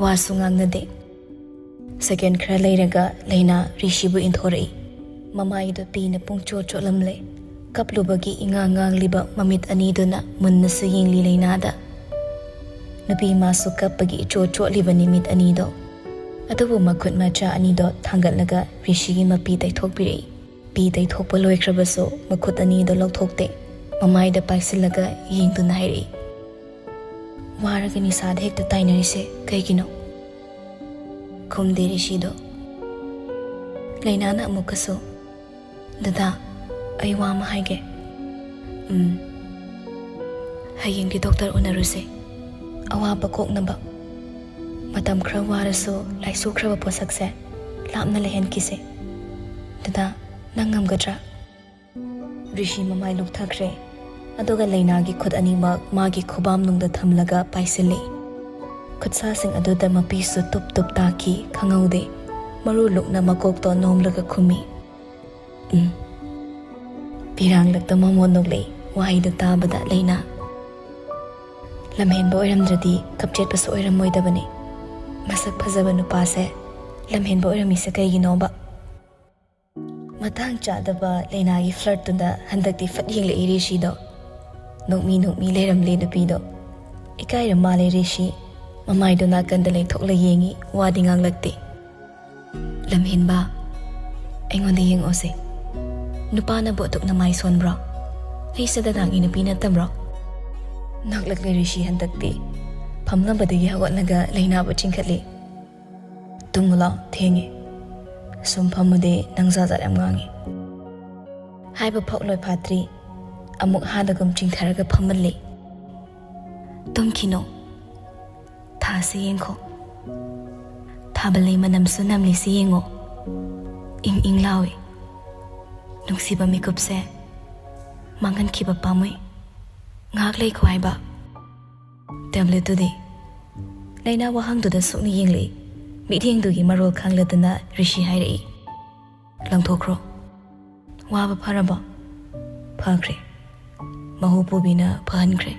ꯋꯥꯁꯨ ꯉꯥꯡꯅꯗꯦ꯫ ꯁꯦꯀꯦꯟ ꯈꯔ ꯂꯩꯔꯒ ꯂꯩꯅꯥ ꯔꯤꯁꯤꯕꯨ ꯏꯟꯊꯣꯔꯛꯏ꯫ ꯃꯃꯥꯏꯗꯣ ꯄꯤꯅ ꯄꯨꯡꯆꯣꯠ ꯆꯣꯠꯂꯝꯂꯦ꯫ ꯀꯞꯂꯨꯕꯒꯤ ꯏꯉꯥꯡ ꯉꯥꯡꯂꯤꯕ ꯃꯃꯤꯠ ꯑꯅꯤꯗꯨꯅ ꯃꯨꯟꯅꯁꯨ ꯌꯦꯡꯂꯤ ꯂꯩꯅꯥꯗ꯫ ꯅꯨꯄꯤ ꯃꯥꯁꯨ ꯀꯞꯄꯒꯤ ꯏꯆꯣꯠ ꯆꯣꯠꯂꯤꯕꯅꯤ ꯃꯤꯠ ꯑꯅꯤꯗꯣ꯫ ꯑꯗꯨꯕꯨ ꯃꯈꯨꯠ ꯃꯆꯥ ꯑꯅꯤꯗꯣ ꯊꯥꯡꯒꯠꯂꯒ ꯔꯤꯁꯤꯒꯤ ꯃꯄꯤ ꯇꯩꯊꯣꯛꯄꯤꯔꯛꯏ꯫ ꯄꯤ ꯇꯩꯊꯣꯛꯄ ꯂꯣꯏꯈ꯭ꯔꯕꯁꯨ ꯃꯈꯨꯠ ꯑꯅꯤꯗꯣ ꯂꯧꯊꯣꯛꯇꯦ꯫ ꯃꯃꯥꯏꯗ ꯄꯥꯏꯁꯤꯜꯂꯒ ꯌꯦꯡꯗꯨꯅ ꯍꯥꯏꯔꯛꯏ, "ꯋꯥꯔꯒ ꯅꯤꯁꯥꯗ ꯍꯦꯛꯇ ꯇꯥꯏꯅꯔꯤꯁꯦ ꯀꯩꯒꯤꯅꯣ?" ꯈꯨꯝꯗꯦ ꯔꯤꯁꯤꯗꯣ꯫ ꯂꯩꯅꯥꯅ ꯑꯃꯨꯛꯀꯁꯨ, "ꯗꯗꯥ, ꯑꯩ ꯋꯥ ꯑꯃ ꯍꯥꯏꯒꯦ꯫ ꯎꯝ꯫ ꯍꯌꯦꯡꯗꯤ ꯗꯣꯛꯇꯔ ꯎꯅꯔꯨꯁꯦ꯫ ꯑꯋꯥꯕ ꯀꯣꯛꯅꯕ꯫ ꯃꯇꯝ ꯈꯔ ꯋꯥꯔꯁꯨ ꯂꯥꯏꯁꯣꯛꯈ꯭ꯔꯕ ꯄꯣꯠꯁꯛꯁꯦ ꯂꯥꯞꯅ ꯂꯩꯍꯟꯈꯤꯁꯦ꯫ ꯗꯗꯥ, ꯅꯪ ꯉꯝꯒꯗ꯭ꯔꯥ?" ꯔꯤꯁꯤ ꯃꯃꯥꯏ ꯂꯨꯞꯊꯈ꯭ꯔꯦ꯫ ꯑꯗꯨꯒ ꯂꯩꯅꯥꯒꯤ ꯈꯨꯠ ꯑꯅꯤꯃꯛ ꯃꯥꯒꯤ ꯈꯨꯕꯥꯝꯅꯨꯡꯗ ꯊꯝꯂꯒ ꯄꯥꯏꯁꯤꯜꯂꯤ꯫ ꯈꯨꯠꯁꯥꯁꯤꯡ ꯑꯗꯨꯗ ꯃꯄꯤꯁꯨ ꯇꯨꯞ ꯇꯨꯞ ꯇꯥꯈꯤ, ꯈꯪꯍꯧꯗꯦ꯫ ꯃꯔꯨ ꯂꯨꯛꯅ ꯃꯀꯣꯛꯇꯣ ꯅꯣꯝꯂꯒ ꯈꯨꯝꯃꯤ, "ꯎꯝ"꯫ ꯄꯤꯔꯥꯡꯂꯛꯇ ꯃꯃꯣꯟ ꯅꯣꯛꯂꯛꯏ ꯋꯥꯍꯩꯗꯨ ꯇꯥꯕꯗ ꯂꯩꯅꯥ꯫ ꯂꯝꯍꯦꯟꯕ ꯑꯣꯏꯔꯝꯗ꯭ꯔꯗꯤ ꯀꯞꯆꯦꯠꯄꯁꯨ ꯑꯣꯏꯔꯝꯃꯣꯏꯗꯕꯅꯤ꯫ ꯃꯁꯛ ꯐꯖꯕ ꯅꯨꯄꯥꯁꯦ ꯂꯝꯍꯦꯟꯕ ꯑꯣꯏꯔꯝꯃꯤꯁꯦ ꯀꯩꯒꯤꯅꯣꯕ? ꯃꯇꯥꯡ ꯆꯥꯗꯕ ꯂꯩꯅꯥꯒꯤ flirtꯇꯨꯗ ꯍꯟꯗꯛꯇꯤ ꯐꯠ ꯌꯦꯡꯂꯛꯏ ꯔꯤꯁꯤꯗꯣ꯫ ꯅꯣꯛꯃꯤ ꯅꯣꯛꯃꯤ ꯂꯩꯔꯝꯂꯦ ꯅꯨꯄꯤꯗꯣ꯫ ꯏꯀꯥꯏꯔ ꯃꯥꯜꯂꯦ ꯔꯤꯁꯤ꯫ ꯃꯃꯥꯏꯗꯣ ꯅꯥꯀꯟꯗ ꯂꯦꯡꯊꯣꯛꯂ ꯌꯦꯡꯉꯤ, ꯋꯥꯗꯤ ꯉꯥꯡꯂꯛꯇꯦ꯫ "ꯂꯝꯍꯦꯟꯕ, ꯑꯩꯉꯣꯟꯗ ꯌꯦꯡꯉꯛꯑꯣꯁꯦ꯫ ꯅꯨꯄꯥꯅꯕꯨ ꯑꯗꯨꯛ ꯅꯃꯥꯏ ꯁꯣꯟꯕ꯭ꯔꯣ? ꯑꯩꯁꯦ ꯗꯗꯥꯒꯤ ꯅꯨꯄꯤ ꯅꯠꯇꯕ꯭ꯔꯣ?" ꯅꯣꯛꯂꯛꯂꯦ ꯔꯤꯁꯤ ꯍꯟꯗꯛꯇꯤ꯫ ꯐꯝꯂꯝꯕꯗꯒꯤ ꯍꯧꯒꯠꯂꯒ ꯂꯩꯅꯥꯕꯨ ꯆꯤꯡꯈꯠꯂꯤ꯫ "ꯇꯨꯝꯃꯨ ꯂꯥꯎ, ꯊꯦꯡꯉꯦ꯫ ꯁꯨꯝ ꯐꯝꯃꯗꯤ ꯅꯪ ꯖꯥꯠ ꯖꯥꯠ ꯌꯥꯝ ꯉꯥꯡꯉꯤ"꯫ ꯍꯥꯏꯕ ꯐꯥꯎ ꯂꯣꯏ ꯐꯥꯠꯇ꯭ꯔꯤ꯫ ꯑꯃꯨꯛ ꯍꯥꯗꯒꯨꯝ ꯆꯤꯡꯊꯔꯒ ꯐꯝꯍꯜꯂꯤ꯫ "ꯇꯨꯝꯈꯤꯅꯣ꯫ ꯊꯥꯁꯤ ꯌꯦꯡꯈꯣ꯫ ꯊꯥꯕꯜꯂꯩ ꯃꯅꯝꯁꯨ ꯅꯝꯂꯤꯁꯤ ꯌꯦꯡꯉꯣ꯫ ꯏꯪ ꯏꯪ ꯂꯥꯎꯏ꯫ ꯅꯨꯡꯁꯤꯕ ꯃꯤꯀꯨꯞꯁꯦ ꯃꯥꯡꯍꯟꯈꯤꯕ ꯄꯥꯝꯃꯨꯏ꯫ ꯉꯥꯏꯍꯥꯛ ꯂꯩꯈꯣ ꯍꯥꯏꯕ꯫ ꯇꯦꯕ꯭ꯂꯦꯠꯇꯨꯗꯤ?" ꯂꯩꯅꯥ ꯋꯥꯍꯪꯗꯨꯗ ꯁꯨꯛꯅ ꯌꯦꯡꯂꯛꯏ꯫ ꯃꯤꯠꯌꯦꯡꯗꯨꯒꯤ ꯃꯔꯣꯜ ꯈꯪꯂꯗꯅ ꯔꯤꯁꯤ ꯍꯥꯏꯔꯛꯏ, "ꯂꯪꯊꯣꯛꯈ꯭ꯔꯣ꯫ ꯋꯥꯕ ꯐꯔꯕꯣ?" "ꯐꯈ꯭ꯔꯦ꯫ ꯃꯍꯨ ꯄꯨꯕꯤꯅ ꯐꯍꯟꯈ꯭ꯔꯦ"꯫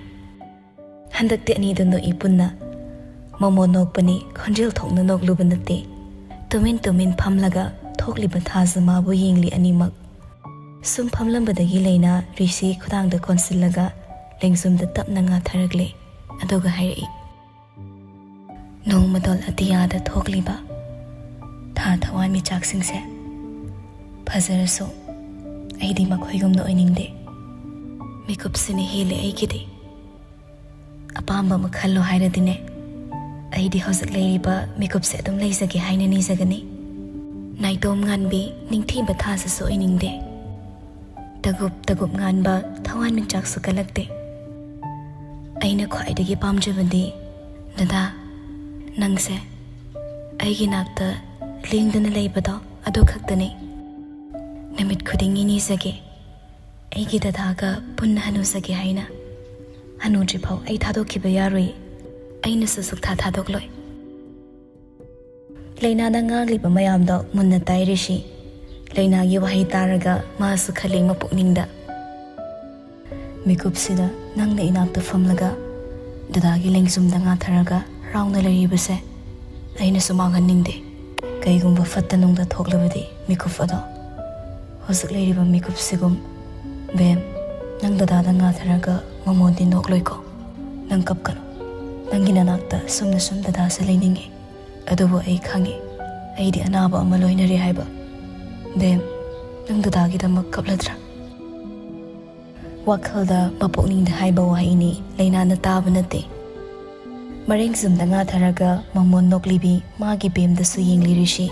ꯍꯟꯗꯛꯇꯤ ꯑꯅꯤꯗꯨ ꯅꯣꯛꯏ ꯄꯨꯟꯅ꯫ ꯃꯣꯃꯣ ꯅꯣꯛꯄꯅꯤ, ꯈꯣꯟꯖꯦꯜ ꯊꯣꯛꯅ ꯅꯣꯛꯂꯨꯕ ꯅꯠꯇꯦ꯫ ꯇꯨꯃꯤꯟ ꯇꯨꯃꯤꯟ ꯐꯝꯂꯒ ꯊꯣꯛꯂꯤꯕ ꯊꯥꯖ ꯃꯥꯕꯨ ꯌꯦꯡꯂꯤ ꯑꯅꯤꯃꯛ꯫ ꯁꯨꯝ ꯐꯝꯂꯝꯕꯗꯒꯤ ꯂꯩꯅꯥ ꯔꯤꯁꯤ ꯈꯨꯗꯥꯡꯗ ꯀꯣꯟꯁꯤꯜꯂꯒ ꯂꯦꯡꯖꯨꯝꯗ ꯇꯞꯅ ꯉꯥꯊꯔꯛꯂꯦ꯫ ꯑꯗꯨꯒ ꯍꯥꯏꯔꯛꯏ, "ꯅꯣꯡꯃꯗꯣꯜ ꯑꯇꯤꯌꯥꯗ ꯊꯣꯛꯂꯤꯕ ꯊꯥ ꯊꯋꯥꯟꯃꯤꯆꯥꯛꯁꯤꯡꯁꯦ ꯐꯖꯔꯁꯨ ꯑꯩꯗꯤ ꯃꯈꯣꯏꯒꯨꯝꯅ ꯑꯣꯏꯅꯤꯡꯗꯦ꯫ ꯃꯤꯀꯨꯞꯁꯤꯅ ꯍꯦꯜꯂꯦ ꯑꯩꯒꯤꯗꯤ꯫ ꯑꯄꯥꯝꯕ ꯑꯃ ꯈꯜꯂꯣ ꯍꯥꯏꯔꯗꯤꯅꯦ, ꯑꯩꯗꯤ ꯍꯧꯖꯤꯛ ꯂꯩꯔꯤꯕ ꯃꯤꯀꯨꯞꯁꯦ ꯑꯗꯨꯝ ꯂꯩꯖꯒꯦ ꯍꯥꯏꯅ ꯅꯤꯖꯒꯅꯤ꯫ ꯅꯥꯏꯇꯣꯝ ꯉꯥꯟꯕꯤ ꯅꯤꯡꯊꯤꯕ ꯊꯥꯁꯤꯁꯨ ꯑꯣꯏꯅꯤꯡꯗꯦ꯫ ꯇꯒꯨꯞ ꯇꯒꯨꯞ ꯉꯥꯟꯕ ꯊꯋꯥꯟꯃꯤꯆꯥꯛꯁꯨ ꯀꯜꯂꯛꯇꯦ꯫ ꯑꯩꯅ ꯈ꯭ꯋꯥꯏꯗꯒꯤ ꯄꯥꯝꯖꯕꯗꯤ, ꯗꯗꯥ, ꯅꯪꯁꯦ ꯑꯩꯒꯤ ꯅꯥꯛꯇ ꯂꯦꯡꯗꯅ ꯂꯩꯕꯗꯣ ꯑꯗꯨ ꯈꯛꯇꯅꯤ꯫ ꯅꯨꯃꯤꯠ ꯈꯨꯗꯤꯡꯒꯤ ꯅꯤꯖꯒꯦ, ꯑꯩꯒꯤ ꯗꯗꯥꯒ ꯄꯨꯟꯅ ꯍꯅꯨꯖꯒꯦ ꯍꯥꯏꯅ꯫ ꯍꯅꯨꯗ꯭ꯔꯤꯐꯥꯎ ꯑꯩ ꯊꯥꯗꯣꯛꯈꯤꯕ ꯌꯥꯔꯣꯏ꯫ ꯑꯩꯅꯁꯨ ꯁꯨꯛꯊꯥ ꯊꯥꯗꯣꯛꯂꯣꯏ꯫" ꯂꯩꯅꯥꯅ ꯉꯥꯡꯂꯤꯕ ꯃꯌꯥꯝꯗꯣ ꯃꯨꯟꯅ ꯇꯥꯏ ꯔꯤꯁꯤ꯫ ꯂꯩꯅꯥꯒꯤ ꯋꯥꯍꯩ ꯇꯥꯔꯒ ꯃꯥꯁꯨ ꯈꯜꯂꯤ ꯃꯄꯨꯛꯅꯤꯡꯗ, "ꯃꯤꯀꯨꯞꯁꯤꯗ ꯅꯪꯅ ꯏꯅꯥꯛꯇ ꯐꯝꯂꯒ ꯗꯗꯥꯒꯤ ꯂꯦꯡꯖꯨꯝꯗ ꯉꯥꯊꯔꯒ ꯍꯔꯥꯎꯅ ꯂꯩꯔꯤꯕꯁꯦ ꯑꯩꯅꯁꯨ ꯃꯥꯡꯍꯟꯅꯤꯡꯗꯦ꯫ ꯀꯩꯒꯨꯝꯕ ꯐꯠꯇ ꯅꯨꯡꯗ ꯊꯣꯛꯂꯕꯗꯤ ꯃꯤꯀꯨꯞ ꯑꯗꯣ ꯍꯧꯖꯤꯛ ꯂꯩꯔꯤꯕ ꯃꯤꯀꯨꯞꯁꯤꯒꯨꯝ꯫ ꯕꯦꯝ, ꯅꯪ ꯗꯗꯥꯗ ꯉꯥꯊꯔꯒ ꯃꯣꯃꯣꯗꯤ ꯅꯣꯛꯂꯣꯏꯀꯣ? ꯅꯪ ꯀꯞꯀꯅꯨ꯫ ꯅꯪꯒꯤ ꯅꯅꯥꯛꯇ ꯁꯨꯝꯅ ꯁꯨꯝ ꯗꯗꯥꯁꯦ ꯂꯩꯅꯤꯡꯉꯤ꯫ ꯑꯗꯨꯕꯨ ꯑꯩ ꯈꯪꯉꯤ, ꯑꯩꯗꯤ ꯑꯅꯥꯕ ꯑꯃ ꯂꯣꯏꯅꯔꯤ ꯍꯥꯏꯕ꯫ ꯕꯦꯝ, ꯅꯪ ꯗꯗꯥꯒꯤꯗꯃꯛ ꯀꯞꯂꯗ꯭ꯔꯥ?" ꯋꯥꯈꯜꯗ, ꯃꯄꯨꯛꯅꯤꯡꯗ ꯍꯥꯏꯕ ꯋꯥꯍꯩꯅꯤ, ꯂꯩꯅꯥꯅ ꯇꯥꯕ ꯅꯠꯇꯦ꯫ ꯃꯔꯦꯡ ꯆꯨꯝꯗ ꯉꯥꯊꯔꯒ ꯃꯃꯣꯟ ꯅꯣꯛꯂꯤꯕꯤ ꯃꯥꯒꯤ ꯕꯦꯝꯗꯁꯨ ꯌꯦꯡꯂꯤ ꯔꯤꯁꯤ꯫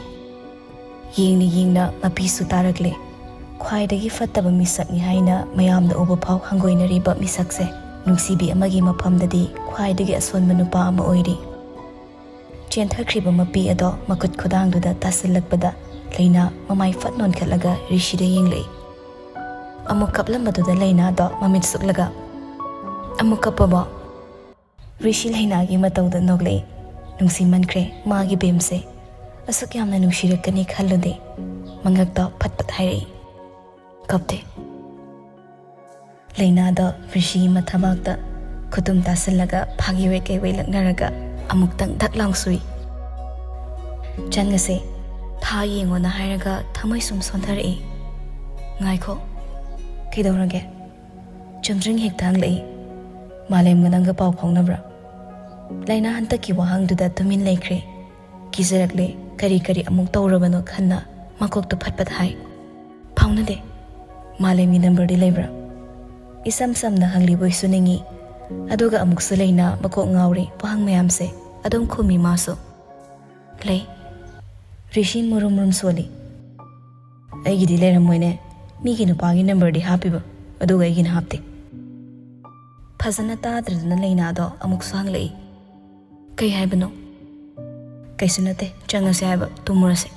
ꯌꯦꯡꯅ ꯌꯦꯡꯅ ꯃꯄꯤꯁꯨ ꯇꯥꯔꯛꯂꯦ꯫ ꯈ꯭ꯋꯥꯏꯗꯒꯤ ꯐꯠꯇꯕ ꯃꯤꯁꯛꯅꯤ ꯍꯥꯏꯅ ꯃꯌꯥꯝꯅ ꯎꯕ ꯐꯥꯎ ꯍꯪꯒꯣꯏꯅꯔꯤꯕ ꯃꯤꯁꯛꯁꯦ ꯅꯨꯡꯁꯤꯕꯤ ꯑꯃꯒꯤ ꯃꯐꯝꯗꯗꯤ ꯈ꯭ꯋꯥꯏꯗꯒꯤ ꯑꯁꯣꯟꯕ ꯅꯨꯄꯥ ꯑꯃ ꯑꯣꯏꯔꯤ꯫ ꯆꯦꯟꯊꯈ꯭ꯔꯤꯕ ꯃꯄꯤ ꯑꯗꯣ ꯃꯈꯨꯠ ꯈꯨꯗꯥꯡꯗꯨꯗ ꯇꯥꯁꯤꯜꯂꯛꯄꯗ ꯂꯩꯅꯥ ꯃꯃꯥꯏ ꯐꯠ ꯅꯣꯟꯈꯠꯂꯒ ꯔꯤꯁꯤꯗ ꯌꯦꯡꯂꯛꯏ꯫ ꯑꯃꯨꯛ ꯀꯞꯂꯝꯕꯗꯨꯗ ꯂꯩꯅꯥꯗꯣ ꯃꯃꯤꯠ ꯁꯨꯛꯂꯒ, "ꯑꯃꯨꯛ ꯀꯞꯄꯕꯣ?" ꯔꯤꯁꯤ ꯂꯩꯅꯥꯒꯤ ꯃꯇꯧꯗ ꯅꯣꯛꯂꯛꯏ꯫ ꯅꯨꯡꯁꯤꯃꯟꯈ꯭ꯔꯦ ꯃꯥꯒꯤ ꯕꯦꯝꯁꯦ꯫ ꯑꯁꯨꯛ ꯌꯥꯝꯅ ꯅꯨꯡꯁꯤꯔꯛꯀꯅꯤ ꯈꯜꯂꯨꯗꯦ꯫ ꯃꯉꯛꯇ ꯐꯠ ꯐꯠ ꯍꯥꯏꯔꯛꯏ, "ꯀꯞꯇꯦ꯫" ꯂꯩꯅꯥꯗꯣ ꯔꯤꯁꯤꯒꯤ ꯃꯊꯕꯥꯛꯇ ꯈꯨꯇꯨꯝ ꯇꯥꯁꯤꯜꯂꯒ ꯐꯥꯒꯤ ꯑꯣꯏ ꯀꯩ ꯑꯣꯏ ꯂꯛꯅꯔꯒ ꯑꯃꯨꯛꯇꯪ ꯙꯛ ꯂꯥꯎ ꯁꯨꯏ꯫ "ꯆꯪꯉꯁꯦ, ꯊꯥ ꯌꯦꯡꯉꯣꯅ ꯍꯥꯏꯔꯒ ꯊꯃꯣꯏ ꯁꯨꯝ ꯁꯣꯟꯊꯔꯛꯏ꯫ ꯉꯥꯏꯈꯣ, ꯀꯩꯗꯧꯔꯒꯦ?" ꯆꯨꯝꯗ꯭ꯔꯤꯡ ꯍꯦꯛꯇ ꯍꯪꯂꯛꯏ꯫ "ꯃꯥꯂꯦꯝꯒ ꯅꯪꯒ ꯄꯥꯎ ꯐꯥꯎꯅꯕ꯭ꯔꯥ?" ꯂꯩꯅꯥ ꯍꯟꯇꯛꯀꯤ ꯋꯥꯍꯪꯗꯨꯗ ꯇꯨꯃꯤꯟ ꯂꯩꯈ꯭ꯔꯦ꯫ ꯀꯤꯖꯔꯛꯂꯦ꯫ ꯀꯔꯤ ꯀꯔꯤ ꯑꯃꯨꯛ ꯇꯧꯔꯕꯅꯣ ꯈꯟꯅ ꯃꯀꯣꯛꯇꯨ ꯐꯠ ꯐꯠ ꯍꯥꯏ, "ꯐꯥꯎꯅꯗꯦ꯫ ꯃꯥꯂꯦꯝꯒꯤ ꯅꯝꯕꯔꯗꯤ ꯂꯩꯕ꯭ꯔꯥ?" ꯏꯁꯝ ꯁꯝꯅ ꯍꯪꯂꯤꯕꯣꯏꯁꯨ ꯅꯤꯡꯏ꯫ ꯑꯗꯨꯒ ꯑꯃꯨꯛꯁꯨ ꯂꯩꯅꯥ ꯃꯀꯣꯛ ꯉꯥꯎꯔꯦ꯫ ꯋꯥꯍꯪ ꯃꯌꯥꯝꯁꯦ ꯑꯗꯨꯝ ꯈꯨꯝꯃꯤ ꯃꯥꯁꯨ꯫ "ꯂꯩ꯫" ꯔꯤꯁꯤ ꯃꯨꯔꯨꯝ ꯃꯨꯔꯨꯝ ꯁꯣꯜꯂꯤ꯫ "ꯑꯩꯒꯤꯗꯤ ꯂꯩꯔꯝꯃꯣꯏꯅꯦ꯫ ꯃꯤꯒꯤ ꯅꯨꯄꯥꯒꯤ ꯅꯝꯕꯔꯗꯤ ꯍꯥꯞꯄꯤꯕ, ꯑꯗꯨꯒ ꯑꯩꯒꯤꯅ ꯍꯥꯞꯇꯦ꯫" ꯐꯖꯅ ꯇꯥꯗ꯭ꯔꯗꯨꯅ ꯂꯩꯅꯥꯗꯣ ꯑꯃꯨꯛꯁꯨ ꯍꯪꯂꯛꯏ꯫ "ꯀꯩ ꯍꯥꯏꯕꯅꯣ?" "ꯀꯩꯁꯨ ꯅꯠꯇꯦ, ꯆꯪꯉꯁꯦ ꯍꯥꯏꯕ, ꯇꯨꯝꯃꯨꯔꯁꯦ꯫"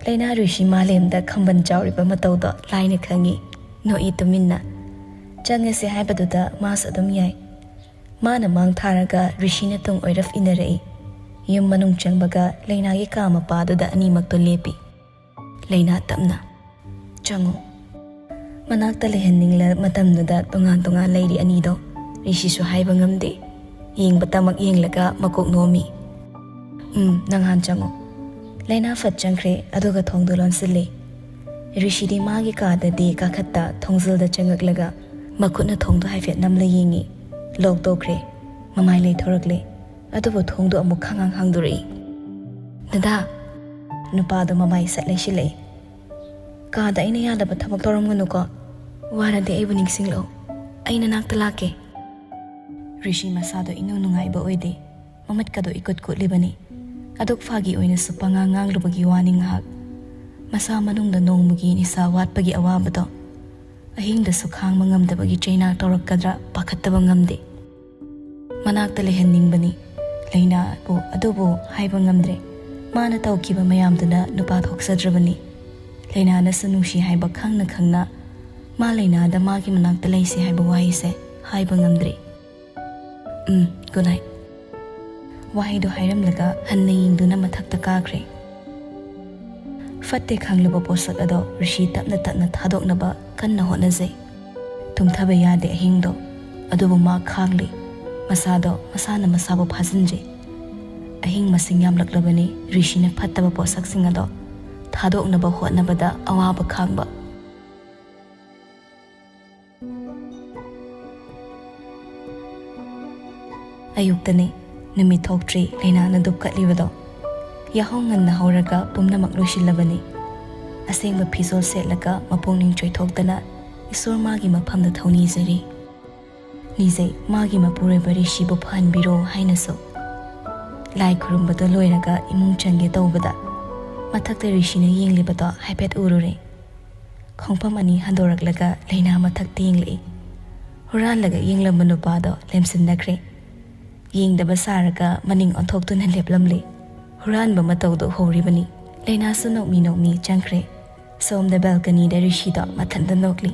ꯂꯩꯅꯥ ꯔꯤꯁꯤ ꯃꯥꯂꯦꯝꯗ ꯈꯝꯕꯟ ꯆꯥꯎꯔꯤꯕ ꯃꯇꯧꯗꯣ ꯂꯥꯏꯅ ꯈꯪꯏ꯫ ꯅꯣꯛꯏ ꯇꯨꯃꯤꯟꯅ꯫ ꯆꯪꯉꯁꯦ ꯍꯥꯏꯕꯗꯨꯗ ꯃꯥꯁꯨ ꯑꯗꯨꯝ ꯌꯥꯏ꯫ ꯃꯥꯅ ꯃꯥꯡ ꯊꯥꯔꯒ ꯔꯤꯁꯤꯅ ꯇꯨꯡ ꯑꯣꯏꯔꯞ ꯏꯟꯅꯔꯛꯏ꯫ ꯌꯨꯝ ꯃꯅꯨꯡ ꯆꯪꯕꯒ ꯂꯩꯅꯥꯒꯤ ꯀꯥ ꯃꯄꯥꯗꯨꯗ ꯑꯅꯤꯃꯛꯇꯣ ꯂꯦꯞꯄꯤ꯫ ꯂꯩꯅꯥ ꯇꯞꯅ, "ꯆꯪꯉꯣ꯫" ꯃꯅꯥꯛꯇ ꯂꯩꯍꯟꯅꯤꯡꯂ ꯃꯇꯝꯗꯨꯗ ꯇꯣꯉꯥꯟ ꯇꯣꯉꯥꯟ ꯂꯩꯔꯤ ꯑꯅꯤꯗꯣ꯫ ꯔꯤꯁꯤꯁꯨ ꯍꯥꯏꯕ ꯉꯝꯗꯦ꯫ ꯌꯦꯡꯕꯇꯃꯛ ꯌꯦꯡꯂꯒ ꯃꯀꯣꯛ ꯅꯣꯝꯃꯤ꯫ "ꯎꯝ, ꯅꯪ ꯍꯥꯟ ꯆꯪꯉꯣ꯫" ꯂꯩꯅꯥ ꯐꯠ ꯆꯪꯈ꯭ꯔꯦ, ꯑꯗꯨꯒ ꯊꯣꯡꯗꯨ ꯂꯣꯟꯁꯤꯜꯂꯤ꯫ ꯔꯤꯁꯤꯗꯤ ꯃꯥꯒꯤ ꯀꯥꯗꯗꯤ ꯀꯥꯈꯠꯇ ꯊꯣꯡꯖꯤꯜꯗ ꯆꯪꯉꯛꯂꯒ ꯃꯈꯨꯠꯅ ꯊꯣꯡꯗꯨ ꯍꯥꯏꯐꯦꯠ ꯅꯝꯂ ꯌꯦꯡꯉꯤ꯫ ꯂꯣꯛ ꯇꯧꯈ꯭ꯔꯦ꯫ ꯃꯃꯥꯏ ꯂꯩꯊꯣꯔꯛꯂꯦ꯫ ꯑꯗꯨꯕꯨ ꯊꯣꯡꯗꯨ ꯑꯃꯨꯛ ꯈꯪꯍꯥꯡ ꯍꯥꯡꯗꯣꯔꯛꯏ꯫ "ꯗꯗꯥ!" ꯅꯨꯄꯥꯗꯣ ꯃꯃꯥꯏ ꯁꯠ ꯂꯩꯁꯤꯜꯂꯛꯏ꯫ "ꯀꯥꯗ ꯑꯩꯅ ꯌꯥꯗꯕ ꯊꯕꯛ ꯇꯧꯔꯝꯒꯅꯨꯀꯣ꯫ ꯋꯥꯔꯗꯤ ꯑꯩꯕꯨ ꯅꯤꯡꯁꯤꯡꯂꯛꯎ꯫ ꯑꯩ ꯅꯅꯥꯛꯇ ꯂꯥꯛꯀꯦ꯫" ꯔꯤꯁꯤ ꯃꯁꯥꯗꯣ ꯏꯅꯨꯡ ꯅꯨꯡꯉꯥꯏꯕ ꯑꯣꯏꯗꯦ꯫ ꯃꯃꯤꯠꯀꯗꯣ ꯏꯀꯨꯠ ꯀꯨꯠꯂꯤꯕꯅꯤ꯫ ꯑꯗꯨꯛ ꯐꯥꯒꯤ ꯑꯣꯏꯅꯁꯨ ꯄꯉꯥꯡ ꯉꯥꯡꯂꯨꯕꯒꯤ ꯋꯥꯅꯤ ꯉꯥꯏꯍꯥꯛ꯫ ꯃꯁꯥ ꯃꯅꯨꯡꯗ ꯅꯣꯡꯃꯒꯤ ꯅꯤꯁꯥ ꯋꯥꯠꯄꯒꯤ ꯑꯋꯥꯕꯗꯣ, ꯑꯍꯤꯡꯗꯁꯨ ꯈꯥꯡꯕ ꯉꯝꯗꯕꯒꯤ ꯆꯩꯅꯥ ꯇꯧꯔꯛꯀꯗ꯭ꯔꯥ ꯄꯥꯈꯠꯇꯕ ꯉꯝꯗꯦ꯫ ꯃꯅꯥꯛꯇ ꯂꯩꯍꯟꯅꯤꯡꯕꯅꯤ ꯂꯩꯅꯥꯕꯨ, ꯑꯗꯨꯕꯨ ꯍꯥꯏꯕ ꯉꯝꯗ꯭ꯔꯦ꯫ ꯃꯥꯅ ꯇꯧꯈꯤꯕ ꯃꯌꯥꯝꯗꯨꯅ ꯅꯨꯄꯥ ꯊꯣꯛꯆꯗ꯭ꯔꯕꯅꯤ꯫ ꯂꯩꯅꯥꯅꯁꯨ ꯅꯨꯡꯁꯤ ꯍꯥꯏꯕ ꯈꯪꯅ ꯈꯪꯅ ꯃꯥ ꯂꯩꯅꯥꯗ ꯃꯥꯒꯤ ꯃꯅꯥꯛꯇ ꯂꯩꯁꯦ ꯍꯥꯏꯕ ꯋꯥꯍꯩꯁꯦ ꯍꯥꯏꯕ ꯉꯝꯗ꯭ꯔꯤ꯫ "ꯎꯝ, good night꯫" ꯋꯥꯍꯩꯗꯣ ꯍꯥꯏꯔꯝꯂꯒ ꯍꯟꯅ ꯌꯦꯡꯗꯨꯅ ꯃꯊꯛꯇ ꯀꯥꯈ꯭ꯔꯦ꯫ ꯐꯠꯇꯦ ꯈꯪꯂꯕ ꯄꯣꯠꯁꯛ ꯑꯗꯣ ꯔꯤꯁꯤ ꯇꯞꯅ ꯇꯞꯅ ꯊꯥꯗꯣꯛꯅꯕ ꯀꯟꯅ ꯍꯣꯠꯅꯖꯩ꯫ ꯇꯨꯝꯊꯕ ꯌꯥꯗꯦ ꯑꯍꯤꯡꯗꯣ꯫ ꯑꯗꯨꯕꯨ ꯃꯥ ꯈꯥꯡꯂꯤ꯫ ꯃꯁꯥꯗꯣ ꯃꯁꯥꯅ ꯃꯁꯥꯕꯨ ꯐꯥꯖꯤꯟꯖꯩ꯫ ꯑꯍꯤꯡ ꯃꯁꯤꯡ ꯌꯥꯝꯂꯛꯂꯕꯅꯤ ꯔꯤꯁꯤꯅ ꯐꯠꯇꯕ ꯄꯣꯠꯁꯛꯁꯤꯡ ꯑꯗꯣ ꯊꯥꯗꯣꯛꯅꯕ ꯍꯣꯠꯅꯕꯗ ꯑꯋꯥꯕ ꯈꯥꯡꯕ꯫ ꯑꯌꯨꯛꯇꯅꯤ꯫ ꯅꯨꯃꯤꯠ ꯊꯣꯛꯇ꯭ꯔꯤ ꯂꯩꯅꯥꯅ ꯗꯨꯞꯀꯠꯂꯤꯕꯗꯣ꯫ ꯌꯥꯍꯧ ꯉꯟꯅ ꯍꯧꯔꯒ ꯄꯨꯝꯅꯃꯛ ꯂꯣꯏꯁꯤꯜꯂꯕꯅꯤ꯫ ꯑꯁꯦꯡꯕ ꯐꯤꯖꯣꯜ ꯁꯦꯠꯂꯒ ꯃꯄꯨꯛꯅꯤꯡ ꯆꯣꯏꯊꯣꯛꯇꯅ ꯏꯁꯣꯔ ꯃꯥꯒꯤ ꯃꯐꯝꯗ ꯊꯧꯅꯤꯖꯔꯤ꯫ ꯅꯤꯖꯩ ꯃꯥꯒꯤ ꯃꯄꯨꯔꯣꯏꯕ ꯔꯤꯁꯤꯕꯨ ꯐꯍꯟꯕꯤꯔꯣ ꯍꯥꯏꯅꯁꯨ꯫ ꯂꯥꯏ ꯈꯨꯔꯨꯝꯕꯗꯣ ꯂꯣꯏꯔꯒ ꯏꯃꯨꯡ ꯆꯪꯒꯦ ꯇꯧꯕꯗ ꯃꯊꯛꯇ ꯔꯤꯁꯤꯅ ꯌꯦꯡꯂꯤꯕꯗꯣ ꯍꯥꯏꯐꯦꯠ ꯎꯔꯨꯔꯦ꯫ ꯈꯣꯡꯐꯝ ꯑꯅꯤ ꯍꯟꯗꯣꯔꯛꯂꯒ ꯂꯩꯅꯥ ꯃꯊꯛꯇ ꯌꯦꯡꯂꯛꯏ꯫ ꯍꯨꯔꯥꯜꯂꯒ ꯌꯦꯡꯂꯝꯕ ꯅꯨꯄꯥꯗꯣ ꯂꯦꯝꯁꯤꯟꯅꯈ꯭ꯔꯦ꯫ ꯌꯦꯡꯗꯕ ꯁꯥꯔꯒ ꯃꯅꯤꯡ ꯑꯣꯟꯊꯣꯛꯇꯨꯅ ꯂꯦꯞꯂꯝꯂꯦ꯫ ꯍꯨꯔꯥꯟꯕ ꯃꯇꯧꯗꯣ ꯍꯧꯔꯤꯕꯅꯤ꯫ ꯂꯩꯅꯥꯁꯨ ꯅꯣꯛꯃꯤ ꯅꯣꯛꯃꯤ ꯆꯪꯈ꯭ꯔꯦ꯫ ꯁꯣꯝꯗ ꯕꯦꯜꯀꯅꯤꯗ ꯔꯤꯁꯤꯗꯣ ꯃꯊꯟꯇ ꯅꯣꯛꯂꯤ꯫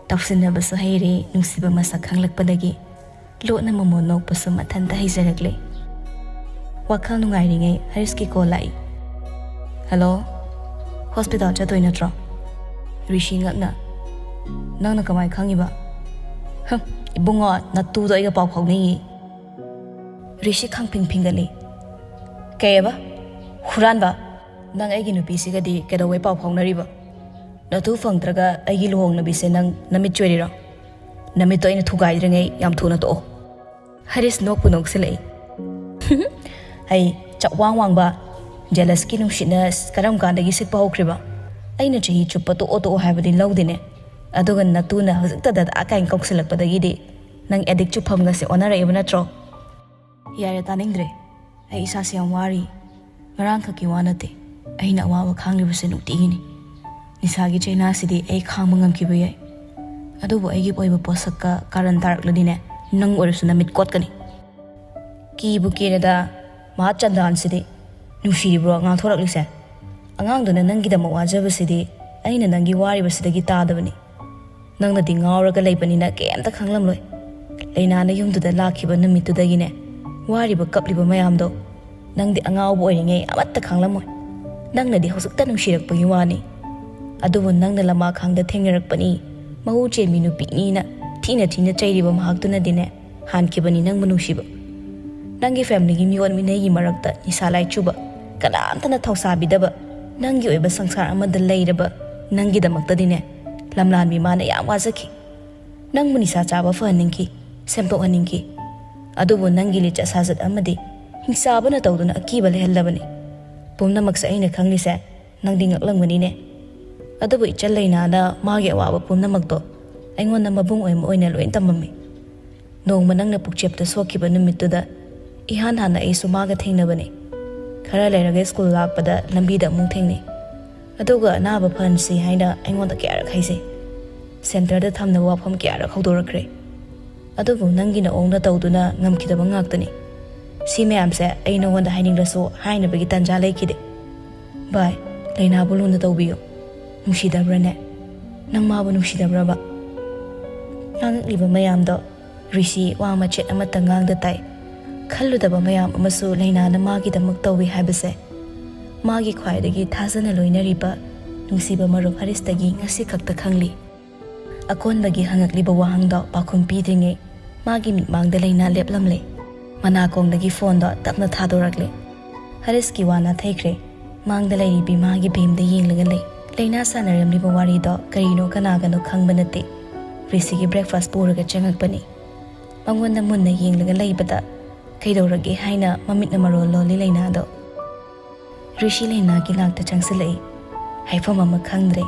ꯇꯧꯁꯤꯟꯅꯕꯁꯨ ꯍꯩꯔꯦ, ꯅꯨꯡꯁꯤꯕ ꯃꯁꯛ ꯈꯪꯂꯛꯄꯗꯒꯤ꯫ ꯂꯣꯠꯅ ꯃꯣꯃꯣꯟ ꯅꯣꯛꯄꯁꯨ ꯃꯊꯟꯇ ꯍꯩꯖꯔꯛꯂꯦ꯫ ꯋꯥꯈꯜ ꯅꯨꯡꯉꯥꯏꯔꯤꯉꯩ ꯍꯔꯤꯁꯀꯤ ꯀꯣꯜ ꯂꯥꯛꯏ꯫ "ꯍꯜꯂꯣ, ꯍꯣꯁꯄꯤꯇꯥꯜ ꯆꯠꯇꯣꯏ ꯅꯠꯇ꯭ꯔꯣ?" ꯔꯤꯁꯤ ꯉꯛꯅ, "ꯅꯪꯅ ꯀꯃꯥꯏ ꯈꯪꯉꯤꯕ?" "ꯍꯝ, ꯏꯕꯨꯡꯉꯣ, ꯅꯇꯨꯗꯣ ꯑꯩꯒ ꯄꯥꯎ ꯐꯥꯎꯅꯩꯌꯦ꯫" ꯔꯤꯁꯤ ꯈꯪꯐꯤꯡ ꯐꯤꯡꯒꯠꯂꯤ꯫ "ꯀꯩꯑꯕ? ꯍꯨꯔꯥꯟꯕ? ꯅꯪ ꯑꯩꯒꯤ ꯅꯨꯄꯤꯁꯤꯒꯗꯤ ꯀꯩꯗꯧꯕꯩ ꯄꯥꯎ ꯐꯥꯎꯅꯔꯤꯕ? ꯅꯇꯨ ꯐꯪꯗ꯭ꯔꯒ ꯑꯩꯒꯤ ꯂꯨꯍꯣꯡꯅꯕꯤꯁꯦ ꯅꯪ ꯅꯃꯤꯠ ꯆꯣꯏꯔꯤꯔꯣ? ꯅꯃꯤꯠꯇꯣ ꯑꯩꯅ ꯊꯨꯒꯥꯏꯗ꯭ꯔꯤꯉꯩ ꯌꯥꯝ ꯊꯨꯅ ꯇꯣꯛꯑꯣ꯫" ꯍꯔꯤꯁ ꯅꯣꯛꯄꯨ ꯅꯣꯛꯁꯤꯜꯂꯛꯏ꯫ "ꯍꯩ, ꯆꯥꯛꯋꯥꯡ ꯋꯥꯡꯕ, ꯖꯦꯂꯁꯀꯤ ꯅꯨꯡꯁꯤꯠꯅ ꯀꯔꯝ ꯀꯥꯟꯗꯒꯤ ꯁꯤꯠꯄ ꯍꯧꯈ꯭ꯔꯤꯕ? ꯑꯩꯅ ꯆꯍꯤ ꯆꯨꯞꯄ ꯇꯣꯛꯑꯣ ꯇꯣꯛꯑꯣ ꯍꯥꯏꯕꯗꯤ ꯂꯧꯗꯦꯅꯦ꯫ ꯑꯗꯨꯒ ꯅꯇꯨꯅ ꯍꯧꯖꯤꯛꯇ ꯗꯗꯥ ꯀꯥꯏꯅ ꯀꯧꯁꯤꯜꯂꯛꯄꯗꯒꯤꯗꯤ ꯅꯪ ꯑꯦꯗꯤꯛ ꯆꯨꯐꯝꯒꯁꯦ ꯑꯣꯟꯅꯔꯛꯏꯕ ꯅꯠꯇ꯭ꯔꯣ?" "ꯌꯥꯔꯦ, ꯇꯥꯅꯤꯡꯗ꯭ꯔꯦ꯫ ꯑꯩ ꯏꯁꯥꯁꯦ ꯌꯥꯝ ꯋꯥꯔꯤ꯫ ꯉꯔꯥꯡꯈꯛꯀꯤ ꯋꯥ ꯅꯠꯇꯦ꯫ ꯑꯩꯅ ꯑꯋꯥꯕ ꯈꯥꯡꯂꯤꯕꯁꯦ ꯅꯨꯡꯇꯤꯒꯤꯅꯤ꯫ ꯅꯤꯁꯥꯒꯤ ꯆꯩꯅꯥꯁꯤꯗꯤ ꯑꯩ ꯈꯥꯡꯕ ꯉꯝꯈꯤꯕ ꯌꯥꯏ꯫ ꯑꯗꯨꯕꯨ ꯑꯩꯒꯤ ꯑꯣꯏꯕ ꯄꯣꯠꯁꯛꯀ ꯀꯥꯔꯟ ꯇꯥꯔꯛꯂꯗꯤꯅꯦ, ꯅꯪ ꯑꯣꯏꯔꯁꯨ ꯅꯃꯤꯠ ꯀꯣꯠꯀꯅꯤ꯫" "ꯀꯤꯕꯨ ꯀꯤꯔꯦꯗ, ꯃꯍꯥ ꯆꯟꯗꯥꯟꯁꯤꯗꯤ꯫ ꯅꯨꯡꯁꯤꯔꯤꯕ꯭ꯔꯣ ꯉꯥꯡꯊꯣꯔꯛꯂꯤꯁꯦ? ꯑꯉꯥꯡꯗꯨꯅ ꯅꯪꯒꯤꯗꯃꯛ ꯋꯥꯖꯕꯁꯤꯗꯤ ꯑꯩꯅ ꯅꯪꯒꯤ ꯋꯥꯔꯤꯕꯁꯤꯗꯒꯤ ꯇꯥꯗꯕꯅꯤ꯫ ꯅꯪꯅꯗꯤ ꯉꯥꯎꯔꯒ ꯂꯩꯕꯅꯤꯅ ꯀꯩꯝꯇ ꯈꯪꯂꯝꯂꯣꯏ꯫ ꯂꯩꯅꯥꯅ ꯌꯨꯝꯗꯨꯗ ꯂꯥꯛꯈꯤꯕ ꯅꯨꯃꯤꯠꯇꯨꯗꯒꯤꯅꯦ, ꯋꯥꯔꯤꯕ ꯀꯞꯂꯤꯕ ꯃꯌꯥꯝꯗꯣ ꯅꯪꯗꯤ ꯑꯉꯥꯎꯕ ꯑꯣꯏꯔꯤꯉꯩ ꯑꯃꯠꯇ ꯈꯪꯂꯝꯃꯣꯏ꯫ ꯅꯪꯅꯗꯤ ꯍꯧꯖꯤꯛꯇ ꯅꯨꯡꯁꯤꯔꯛꯄꯒꯤ ꯋꯥꯅꯤ꯫ ꯑꯗꯨꯕꯨ ꯅꯪꯅ ꯂꯃꯥꯈꯥꯡꯗ ꯊꯦꯡꯅꯔꯛꯄꯅꯤ, ꯃꯍꯨ ꯆꯦꯟꯕꯤ ꯅꯨꯄꯤꯅꯤꯅ ꯊꯤꯅ ꯊꯤꯅ ꯆꯩꯔꯤꯕ ꯃꯍꯥꯛꯇꯨꯅꯗꯤꯅꯦ, ꯍꯥꯟꯈꯤꯕꯅꯤ ꯅꯪꯕꯨ ꯅꯨꯡꯁꯤꯕ꯫ ꯅꯪꯒꯤ ꯐꯦꯃꯤꯂꯤꯒꯤ ꯃꯤꯑꯣꯠ ꯃꯤꯅꯩꯒꯤ ꯃꯔꯛꯇ ꯅꯤꯁꯥ ꯂꯥꯏꯆꯨꯕ, ꯀꯅꯥꯝꯇꯅ ꯊꯧꯁꯥꯕꯤꯗꯕ, ꯅꯪꯒꯤ ꯑꯣꯏꯕ ꯁꯪꯁꯥꯔ ꯑꯃꯗ ꯂꯩꯔꯕ ꯅꯪꯒꯤꯗꯃꯛꯇꯗꯤꯅꯦ, ꯂꯝꯂꯥꯟꯕꯤ ꯃꯥꯅ ꯌꯥꯝ ꯋꯥꯖꯈꯤ꯫ ꯅꯪꯕꯨ ꯅꯤꯁꯥ ꯆꯥꯕ ꯐꯍꯟꯅꯤꯡꯈꯤ, ꯁꯦꯝꯗꯣꯛꯍꯟꯅꯤꯡꯈꯤ꯫ ꯑꯗꯨꯕꯨ ꯅꯪꯒꯤ ꯂꯤꯆꯠ ꯁꯥꯖꯠ ꯑꯃꯗꯤ ꯍꯤꯡꯁꯥꯕꯅ ꯇꯧꯗꯨꯅ ꯑꯀꯤꯕ ꯂꯩꯍꯜꯂꯕꯅꯤ꯫ ꯄꯨꯝꯅꯃꯛꯁꯦ ꯑꯩꯅ ꯈꯪꯂꯤꯁꯦ ꯅꯪꯗꯤ ꯉꯛꯂꯝꯒꯅꯤꯅꯦ꯫ ꯑꯗꯨꯕꯨ ꯏꯆꯜ ꯂꯩꯅꯥꯅ ꯃꯥꯒꯤ ꯑꯋꯥꯕ ꯄꯨꯝꯅꯃꯛꯇꯣ ꯑꯩꯉꯣꯟꯗ ꯃꯕꯨꯡ ꯑꯣꯏꯅ ꯑꯣꯏꯅ ꯂꯣꯏ ꯇꯝꯃꯝꯃꯤ꯫ ꯅꯣꯡꯃ ꯅꯪꯅ ꯄꯨꯛꯆꯦꯞꯇ ꯁꯣꯛꯈꯤꯕ ꯅꯨꯃꯤꯠꯇꯨꯗ ꯏꯍꯥꯟ ꯍꯥꯟꯅ ꯑꯩꯁꯨ ꯃꯥꯒ ꯊꯦꯡꯅꯕꯅꯤ꯫ ꯈꯔ ꯂꯩꯔꯒ ꯁ꯭ꯀꯨꯜ ꯂꯥꯛꯄꯗ ꯂꯝꯕꯤꯗ ꯑꯃꯨꯛ ꯊꯦꯡꯅꯩ꯫ ꯑꯗꯨꯒ ꯑꯅꯥꯕ ꯐꯍꯟꯁꯤ ꯍꯥꯏꯅ ꯑꯩꯉꯣꯟꯗ ꯀꯌꯥꯔꯛ ꯍꯥꯏꯖꯩ꯫ ꯁꯦꯟꯇꯔꯗ ꯊꯝꯅꯕ ꯋꯥꯐꯝ ꯀꯌꯥꯔꯛ ꯍꯧꯗꯣꯔꯛꯈ꯭ꯔꯦ꯫ ꯑꯗꯨꯕꯨ ꯅꯪꯒꯤ ꯅꯑꯣꯡ ꯅꯇꯧꯗꯨꯅ ꯉꯝꯈꯤꯗꯕ ꯉꯥꯛꯇꯅꯤ꯫ ꯁꯤ ꯃꯌꯥꯝꯁꯦ ꯑꯩ ꯅꯉꯣꯟꯗ ꯍꯥꯏꯅꯤꯡꯂꯁꯨ ꯍꯥꯏꯅꯕꯒꯤ ꯇꯥꯟꯖꯥ ꯂꯩꯈꯤꯗꯦ꯫ ꯚꯥꯏ, ꯂꯩꯅꯥꯕꯨ ꯂꯨꯅ ꯇꯧꯕꯤꯌꯨ꯫ ꯅꯨꯡꯁꯤꯗꯕ꯭ꯔꯅꯦ? ꯅꯪ ꯃꯥꯕꯨ ꯅꯨꯡꯁꯤꯗꯕ꯭ꯔꯕ? ꯉꯥꯡꯉꯛꯂꯤꯕ ꯃꯌꯥꯝꯗꯣ ꯔꯤꯁꯤ ꯋꯥ ꯃꯆꯦꯠ ꯑꯃꯠꯇ ꯉꯥꯡꯗ ꯇꯥꯏ꯫ ꯈꯜꯂꯨꯗꯕ ꯃꯌꯥꯝ ꯑꯃꯁꯨ ꯂꯩꯅꯥꯅ ꯃꯥꯒꯤꯗꯃꯛ ꯇꯧꯏ ꯍꯥꯏꯕꯁꯦ ꯃꯥꯒꯤ ꯈ꯭ꯋꯥꯏꯗꯒꯤ ꯊꯥꯖꯅ ꯂꯣꯏꯅꯔꯤꯕ ꯅꯨꯡꯁꯤꯕ ꯃꯔꯨꯞ ꯍꯔꯤꯁꯇꯒꯤ ꯉꯁꯤ ꯈꯛꯇ ꯈꯪꯂꯤ꯫ ꯑꯀꯣꯟꯕꯒꯤ ꯍꯪꯉꯛꯂꯤꯕ ꯋꯥꯍꯪꯗꯣ ꯄꯥꯎꯈꯨꯝ ꯄꯤꯗ꯭ꯔꯤꯉꯩ ꯃꯥꯒꯤ ꯃꯤꯠꯃꯥꯡꯗ ꯂꯩꯅꯥ ꯂꯦꯞꯂꯝꯂꯦ꯫ ꯃꯅꯥꯀꯣꯡꯗꯒꯤ ꯐꯣꯟꯗꯣ ꯇꯞꯅ ꯊꯥꯗꯣꯔꯛꯂꯦ꯫ ꯍꯔꯤꯁꯀꯤ ꯋꯥ ꯅꯥꯊꯩꯈ꯭ꯔꯦ꯫ ꯃꯥꯡꯗ ꯂꯩꯔꯤꯕꯤ ꯃꯥꯒꯤ ꯕꯦꯝꯗ ꯌꯦꯡꯂꯒ ꯂꯩ꯫ ꯂꯩꯅꯥ ꯁꯥꯟꯅꯔꯝꯂꯤꯕ ꯋꯥꯔꯤꯗꯣ ꯀꯔꯤꯅꯣ ꯀꯅꯥꯒꯅꯣ ꯈꯪꯕ ꯅꯠꯇꯦ꯫ ꯔꯤꯁꯤꯒꯤ ꯕ꯭ꯔꯦꯛꯐꯥꯁ ꯄꯨꯔꯒ ꯆꯪꯉꯛꯄꯅꯤ꯫ ꯃꯉꯣꯟꯗ ꯃꯨꯟꯅ ꯌꯦꯡꯂꯒ ꯂꯩꯕꯗ ꯀꯩꯗꯧꯔꯒꯦ ꯍꯥꯏꯅ ꯃꯃꯤꯠꯅ ꯃꯔꯣꯜ ꯂꯣꯜꯂꯤ ꯂꯩꯅꯥꯗꯣ꯫ ꯔꯤꯁꯤ ꯂꯩꯅꯥꯒꯤ ꯅꯥꯛꯇ ꯆꯪꯁꯤꯜꯂꯛꯏ꯫ ꯍꯥꯏꯐꯝ ꯑꯃ ꯈꯪꯗ꯭ꯔꯦ꯫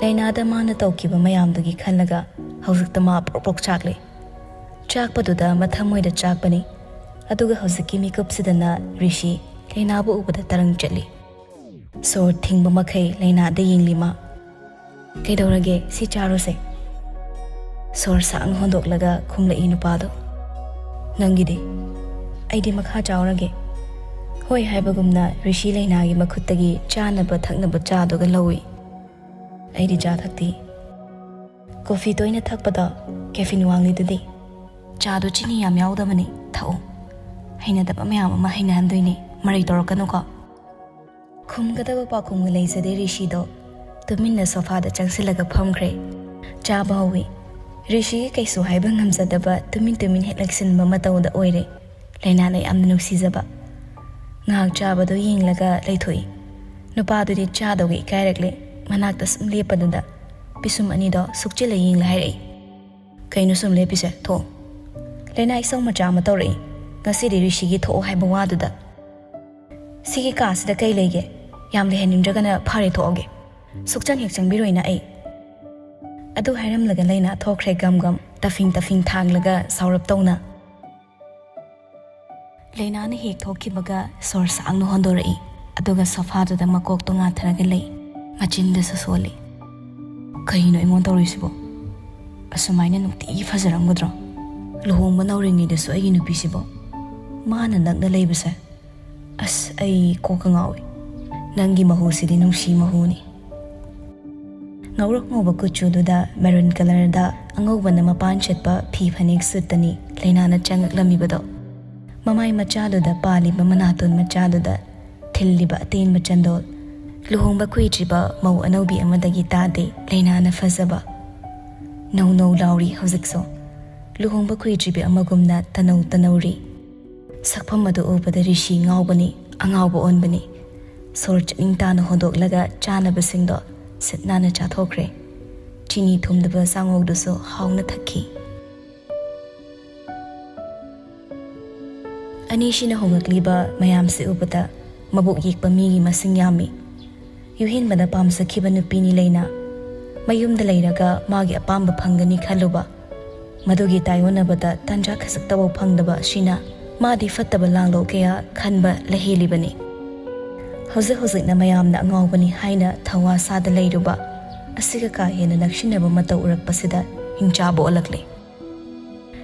ꯂꯩꯅꯥꯗ ꯃꯥꯅ ꯇꯧꯈꯤꯕ ꯃꯌꯥꯝꯗꯨꯒꯤ ꯈꯜꯂꯒ ꯍꯧꯖꯤꯛꯇ ꯃꯥ ꯄ꯭ꯔꯣꯛ ꯄ꯭ꯔꯣꯛ ꯆꯥꯛꯂꯦ꯫ ꯆꯥꯛꯄꯗꯨꯗ ꯃꯊꯃꯣꯏꯗ ꯆꯥꯛꯄꯅꯤ꯫ ꯑꯗꯨꯒ ꯍꯧꯖꯤꯛꯀꯤ ꯃꯤꯀꯨꯞꯁꯤꯗꯅ ꯔꯤꯁꯤ ꯂꯩꯅꯥꯕꯨ ꯎꯕꯗ ꯇꯔꯪ ꯆꯠꯂꯤ꯫ ꯁꯣꯔ ꯊꯤꯡꯕ ꯃꯈꯩ ꯂꯩꯅꯥꯗ ꯌꯦꯡꯂꯤ ꯃꯥ꯫ "ꯀꯩꯗꯧꯔꯒꯦ? ꯁꯤ ꯆꯥꯔꯣꯁꯦ꯫" ꯁꯣꯔ ꯁꯥꯡꯅ ꯍꯣꯟꯗꯣꯛꯂꯒ ꯈꯨꯝꯂꯛꯏ ꯅꯨꯄꯥꯗꯣ꯫ "ꯅꯪꯒꯤꯗꯤ?" "ꯑꯩꯗꯤ ꯃꯈꯥ ꯆꯥꯎꯔꯒꯦ꯫" ꯍꯣꯏ ꯍꯥꯏꯕꯒꯨꯝꯅ ꯔꯤꯁꯤ ꯂꯩꯅꯥꯒꯤ ꯃꯈꯨꯠꯇꯒꯤ ꯆꯥꯅꯕ ꯊꯛꯅꯕ ꯆꯥꯗꯨꯒ ꯂꯧꯏ꯫ "ꯑꯩꯗꯤ ꯆꯥ ꯊꯛꯇꯦ꯫" "ꯀꯣꯐꯤ ꯇꯣꯏꯅ ꯊꯛꯄꯗꯣ ꯀꯦꯐꯤꯟ ꯋꯥꯡꯂꯤꯗꯨꯗꯤ?" "ꯆꯥꯗꯣ ꯆꯤꯅꯤ ꯌꯥꯝ ꯌꯥꯎꯗꯕꯅꯤ, ꯊꯛꯎ꯫ ꯍꯩꯅꯗꯕ ꯃꯌꯥꯝ ꯑꯃ ꯍꯩꯅꯍꯟꯗꯣꯏꯅꯤ, ꯃꯔꯩ ꯇꯧꯔꯛꯀꯅꯨꯀꯣ꯫" ꯈꯨꯝꯒꯗꯕ ꯄꯥꯎꯈꯨꯝꯒ ꯂꯩꯖꯗꯦ ꯔꯤꯁꯤꯗꯣ꯫ ꯇꯨꯃꯤꯟꯅ ꯁꯣꯐꯥꯗ ꯆꯪꯁꯤꯜꯂꯒ ꯐꯝꯈ꯭ꯔꯦ꯫ ꯆꯥꯕ ꯍꯧꯏ꯫ ꯔꯤꯁꯤꯒꯤ ꯀꯩꯁꯨ ꯍꯥꯏꯕ ꯉꯝꯖꯗꯕ ꯇꯨꯃꯤꯟ ꯇꯨꯃꯤꯟ ꯍꯦꯛ ꯂꯩꯁꯤꯟꯕ ꯃꯇꯧꯗ ꯑꯣꯏꯔꯦ꯫ ꯂꯩꯅꯥꯅ ꯌꯥꯝꯅ ꯅꯨꯡꯁꯤꯖꯕ꯫ ꯉꯥꯏꯍꯥꯛ ꯆꯥꯕꯗꯨ ꯌꯦꯡꯂꯒ ꯂꯩꯊꯣꯛꯏ꯫ ꯅꯨꯄꯥꯗꯨꯗꯤ ꯆꯥꯗꯧꯒꯤ ꯏꯀꯥꯏꯔꯛꯂꯦ꯫ ꯃꯅꯥꯛꯇ ꯁꯨꯝ ꯂꯦꯞꯄꯗꯨꯗ ꯄꯤꯁꯨꯝ ꯑꯅꯤꯗꯣ ꯁꯨꯛꯆꯤꯜꯂ ꯌꯦꯡꯂ ꯍꯥꯏꯔꯛꯏ, "ꯀꯩꯅꯣ ꯁꯨꯝ ꯂꯦꯞꯄꯤꯁꯦ? ꯊꯣꯛꯑꯣ꯫ ꯂꯩꯅꯥ ꯏꯁꯧ ꯃꯆꯥ ꯑꯃ ꯇꯧꯔꯛꯏ꯫ ꯉꯁꯤꯗꯤ ꯔꯤꯁꯤꯒꯤ ꯊꯣꯛꯑꯣ ꯍꯥꯏꯕ ꯋꯥꯗꯨꯗ꯫ ꯁꯤꯒꯤ ꯀꯥꯁꯤꯗ ꯀꯩ ꯂꯩꯒꯦ? ꯌꯥꯝ ꯂꯩꯍꯟꯅꯤꯡꯗ꯭ꯔꯒꯅ ꯐꯔꯦ, ꯊꯣꯛꯑꯒꯦ꯫ ꯁꯨꯛꯆꯪ ꯍꯦꯛ ꯆꯪꯕꯤꯔꯣꯏꯅ ꯑꯩ꯫" ꯑꯗꯨ ꯍꯥꯏꯔꯝꯂꯒ ꯂꯩꯅꯥ ꯊꯣꯛꯈ꯭ꯔꯦ ꯒꯝ ꯒꯝ, ꯇꯐꯤꯡ ꯇꯐꯤꯡ ꯊꯥꯡꯂꯒ ꯁꯥꯎꯔꯞ ꯇꯧꯅ꯫ ꯂꯩꯅꯥꯅ ꯍꯦꯛ ꯊꯣꯛꯈꯤꯕꯒ ꯁꯣꯔ ꯁꯥꯡꯅ ꯍꯣꯟꯗꯣꯔꯛꯏ, ꯑꯗꯨꯒ ꯁꯣꯐꯥꯗꯨꯗ ꯃꯀꯣꯛꯇꯣ ꯉꯥꯊꯔꯒ ꯂꯩ꯫ ꯃꯆꯤꯟꯗꯁꯨ ꯁꯣꯜꯂꯤ꯫ "ꯀꯩꯅꯣ ꯑꯩꯉꯣꯟꯗ ꯇꯧꯔꯤꯁꯤꯕꯣ? ꯑꯁꯨꯃꯥꯏꯅ ꯅꯨꯡꯇꯤꯒꯤ ꯐꯖꯔꯝꯒꯗ꯭ꯔꯣ? ꯂꯨꯍꯣꯡꯕ ꯅꯧꯔꯤꯉꯩꯗꯁꯨ ꯑꯩꯒꯤ ꯅꯨꯄꯤꯁꯤꯕꯣ ꯃꯥꯅ ꯅꯛꯅ ꯂꯩꯕꯁꯦ꯫ ꯑꯁ, ꯑꯩ ꯀꯣꯛꯀ ꯉꯥꯎꯏ꯫ ꯅꯪꯒꯤ ꯃꯍꯨꯁꯤꯗꯤ ꯅꯨꯡꯁꯤ ꯃꯍꯨꯅꯤ꯫" ꯉꯧꯔꯣꯛ ꯉꯧꯕ ꯀꯨꯆꯨꯗꯨꯗ ꯃꯦꯔꯨꯟ ꯀꯂꯔꯗ ꯑꯉꯧꯕꯅ ꯃꯄꯥꯟ ꯆꯠꯄ ꯐꯤ ꯐꯅꯦꯛ ꯁꯨꯠꯇꯅꯤ ꯂꯩꯅꯥꯅ ꯆꯪꯉꯛꯂꯝꯃꯤꯕꯗꯣ꯫ ꯃꯃꯥꯏ ꯃꯆꯥꯗꯨꯗ ꯄꯥꯜꯂꯤꯕ ꯃꯅꯥꯇꯣꯟ ꯃꯆꯥꯗꯨꯗ ꯊꯤꯜꯂꯤꯕ ꯑꯇꯦꯟꯕ ꯆꯟꯗꯣꯜ꯫ ꯂꯨꯍꯣꯡꯕ ꯀꯨꯏꯗ꯭ꯔꯤꯕ ꯃꯧ ꯑꯅꯧꯕꯤ ꯑꯃꯗꯒꯤ ꯇꯥꯗꯦ ꯂꯩꯅꯥꯅ ꯐꯖꯕ꯫ ꯅꯧ ꯅꯧ ꯂꯥꯎꯔꯤ ꯍꯧꯖꯤꯛꯁꯨ꯫ ꯂꯨꯍꯣꯡꯕ ꯀꯨꯏꯗ꯭ꯔꯤꯕꯤ ꯑꯃꯒꯨꯝꯅ ꯇꯅꯧ ꯇꯅꯧꯔꯤ꯫ ꯁꯛꯐꯝ ꯑꯗꯨ ꯎꯕꯗ ꯔꯤꯁꯤ ꯉꯥꯎꯕꯅꯤ, ꯑꯉꯥꯎꯕ ꯑꯣꯟꯕꯅꯤ꯫ ꯁꯣꯔ ꯆꯅꯤꯡ ꯇꯥꯅ ꯍꯣꯟꯗꯣꯛꯂꯒ ꯆꯥꯅꯕꯁꯤꯡꯗꯣ ꯁꯤꯠ ꯅꯥꯟꯅ ꯆꯥꯊꯣꯛꯈ꯭ꯔꯦ꯫ ꯆꯤꯅꯤ ꯊꯨꯝꯗꯕ ꯆꯥꯉꯧꯗꯨꯁꯨ ꯍꯥꯎꯅ ꯊꯛꯈꯤ꯫ ꯑꯅꯤꯁꯤꯅ ꯍꯣꯡꯂꯛꯂꯤꯕ ꯃꯌꯥꯝꯁꯤ ꯎꯕꯗ ꯃꯕꯨꯛ ꯌꯦꯛꯄ ꯃꯤꯒꯤ ꯃꯁꯤꯡ ꯌꯥꯝꯃꯤ꯫ ꯌꯨꯍꯦꯟꯕꯅ ꯄꯥꯝꯖꯈꯤꯕ ꯅꯨꯄꯤꯅꯤ ꯂꯩꯅꯥ꯫ ꯃꯌꯨꯝꯗ ꯂꯩꯔꯒ ꯃꯥꯒꯤ ꯑꯄꯥꯝꯕ ꯐꯪꯒꯅꯤ ꯈꯜꯂꯨꯕ, ꯃꯗꯨꯒꯤ ꯇꯥꯏꯑꯣꯟꯅꯕꯗ ꯇꯥꯟꯖꯥ ꯈꯖꯤꯛꯇꯐꯥꯎ ꯐꯪꯗꯕ ꯑꯁꯤꯅ ꯃꯥꯗꯤ ꯐꯠꯇꯕ ꯂꯥꯡꯂꯧ ꯀꯌꯥ ꯈꯟꯕ ꯂꯩꯍꯦꯜꯂꯤꯕꯅꯤ꯫ ꯍꯧꯖꯤꯛ ꯍꯧꯖꯤꯛꯅ ꯃꯌꯥꯝꯅ ꯑꯉꯥꯎꯕꯅꯤ ꯍꯥꯏꯅ ꯊꯧꯋꯥ ꯁꯥꯗ ꯂꯩꯔꯨꯕ ꯑꯁꯤꯒ ꯀꯥ ꯍꯦꯟꯅ ꯅꯛꯁꯤꯟꯅꯕ ꯃꯇꯧ ꯎꯔꯛꯄꯁꯤꯗ ꯍꯤꯡꯆꯥꯕ ꯑꯣꯜꯂꯛꯂꯦ꯫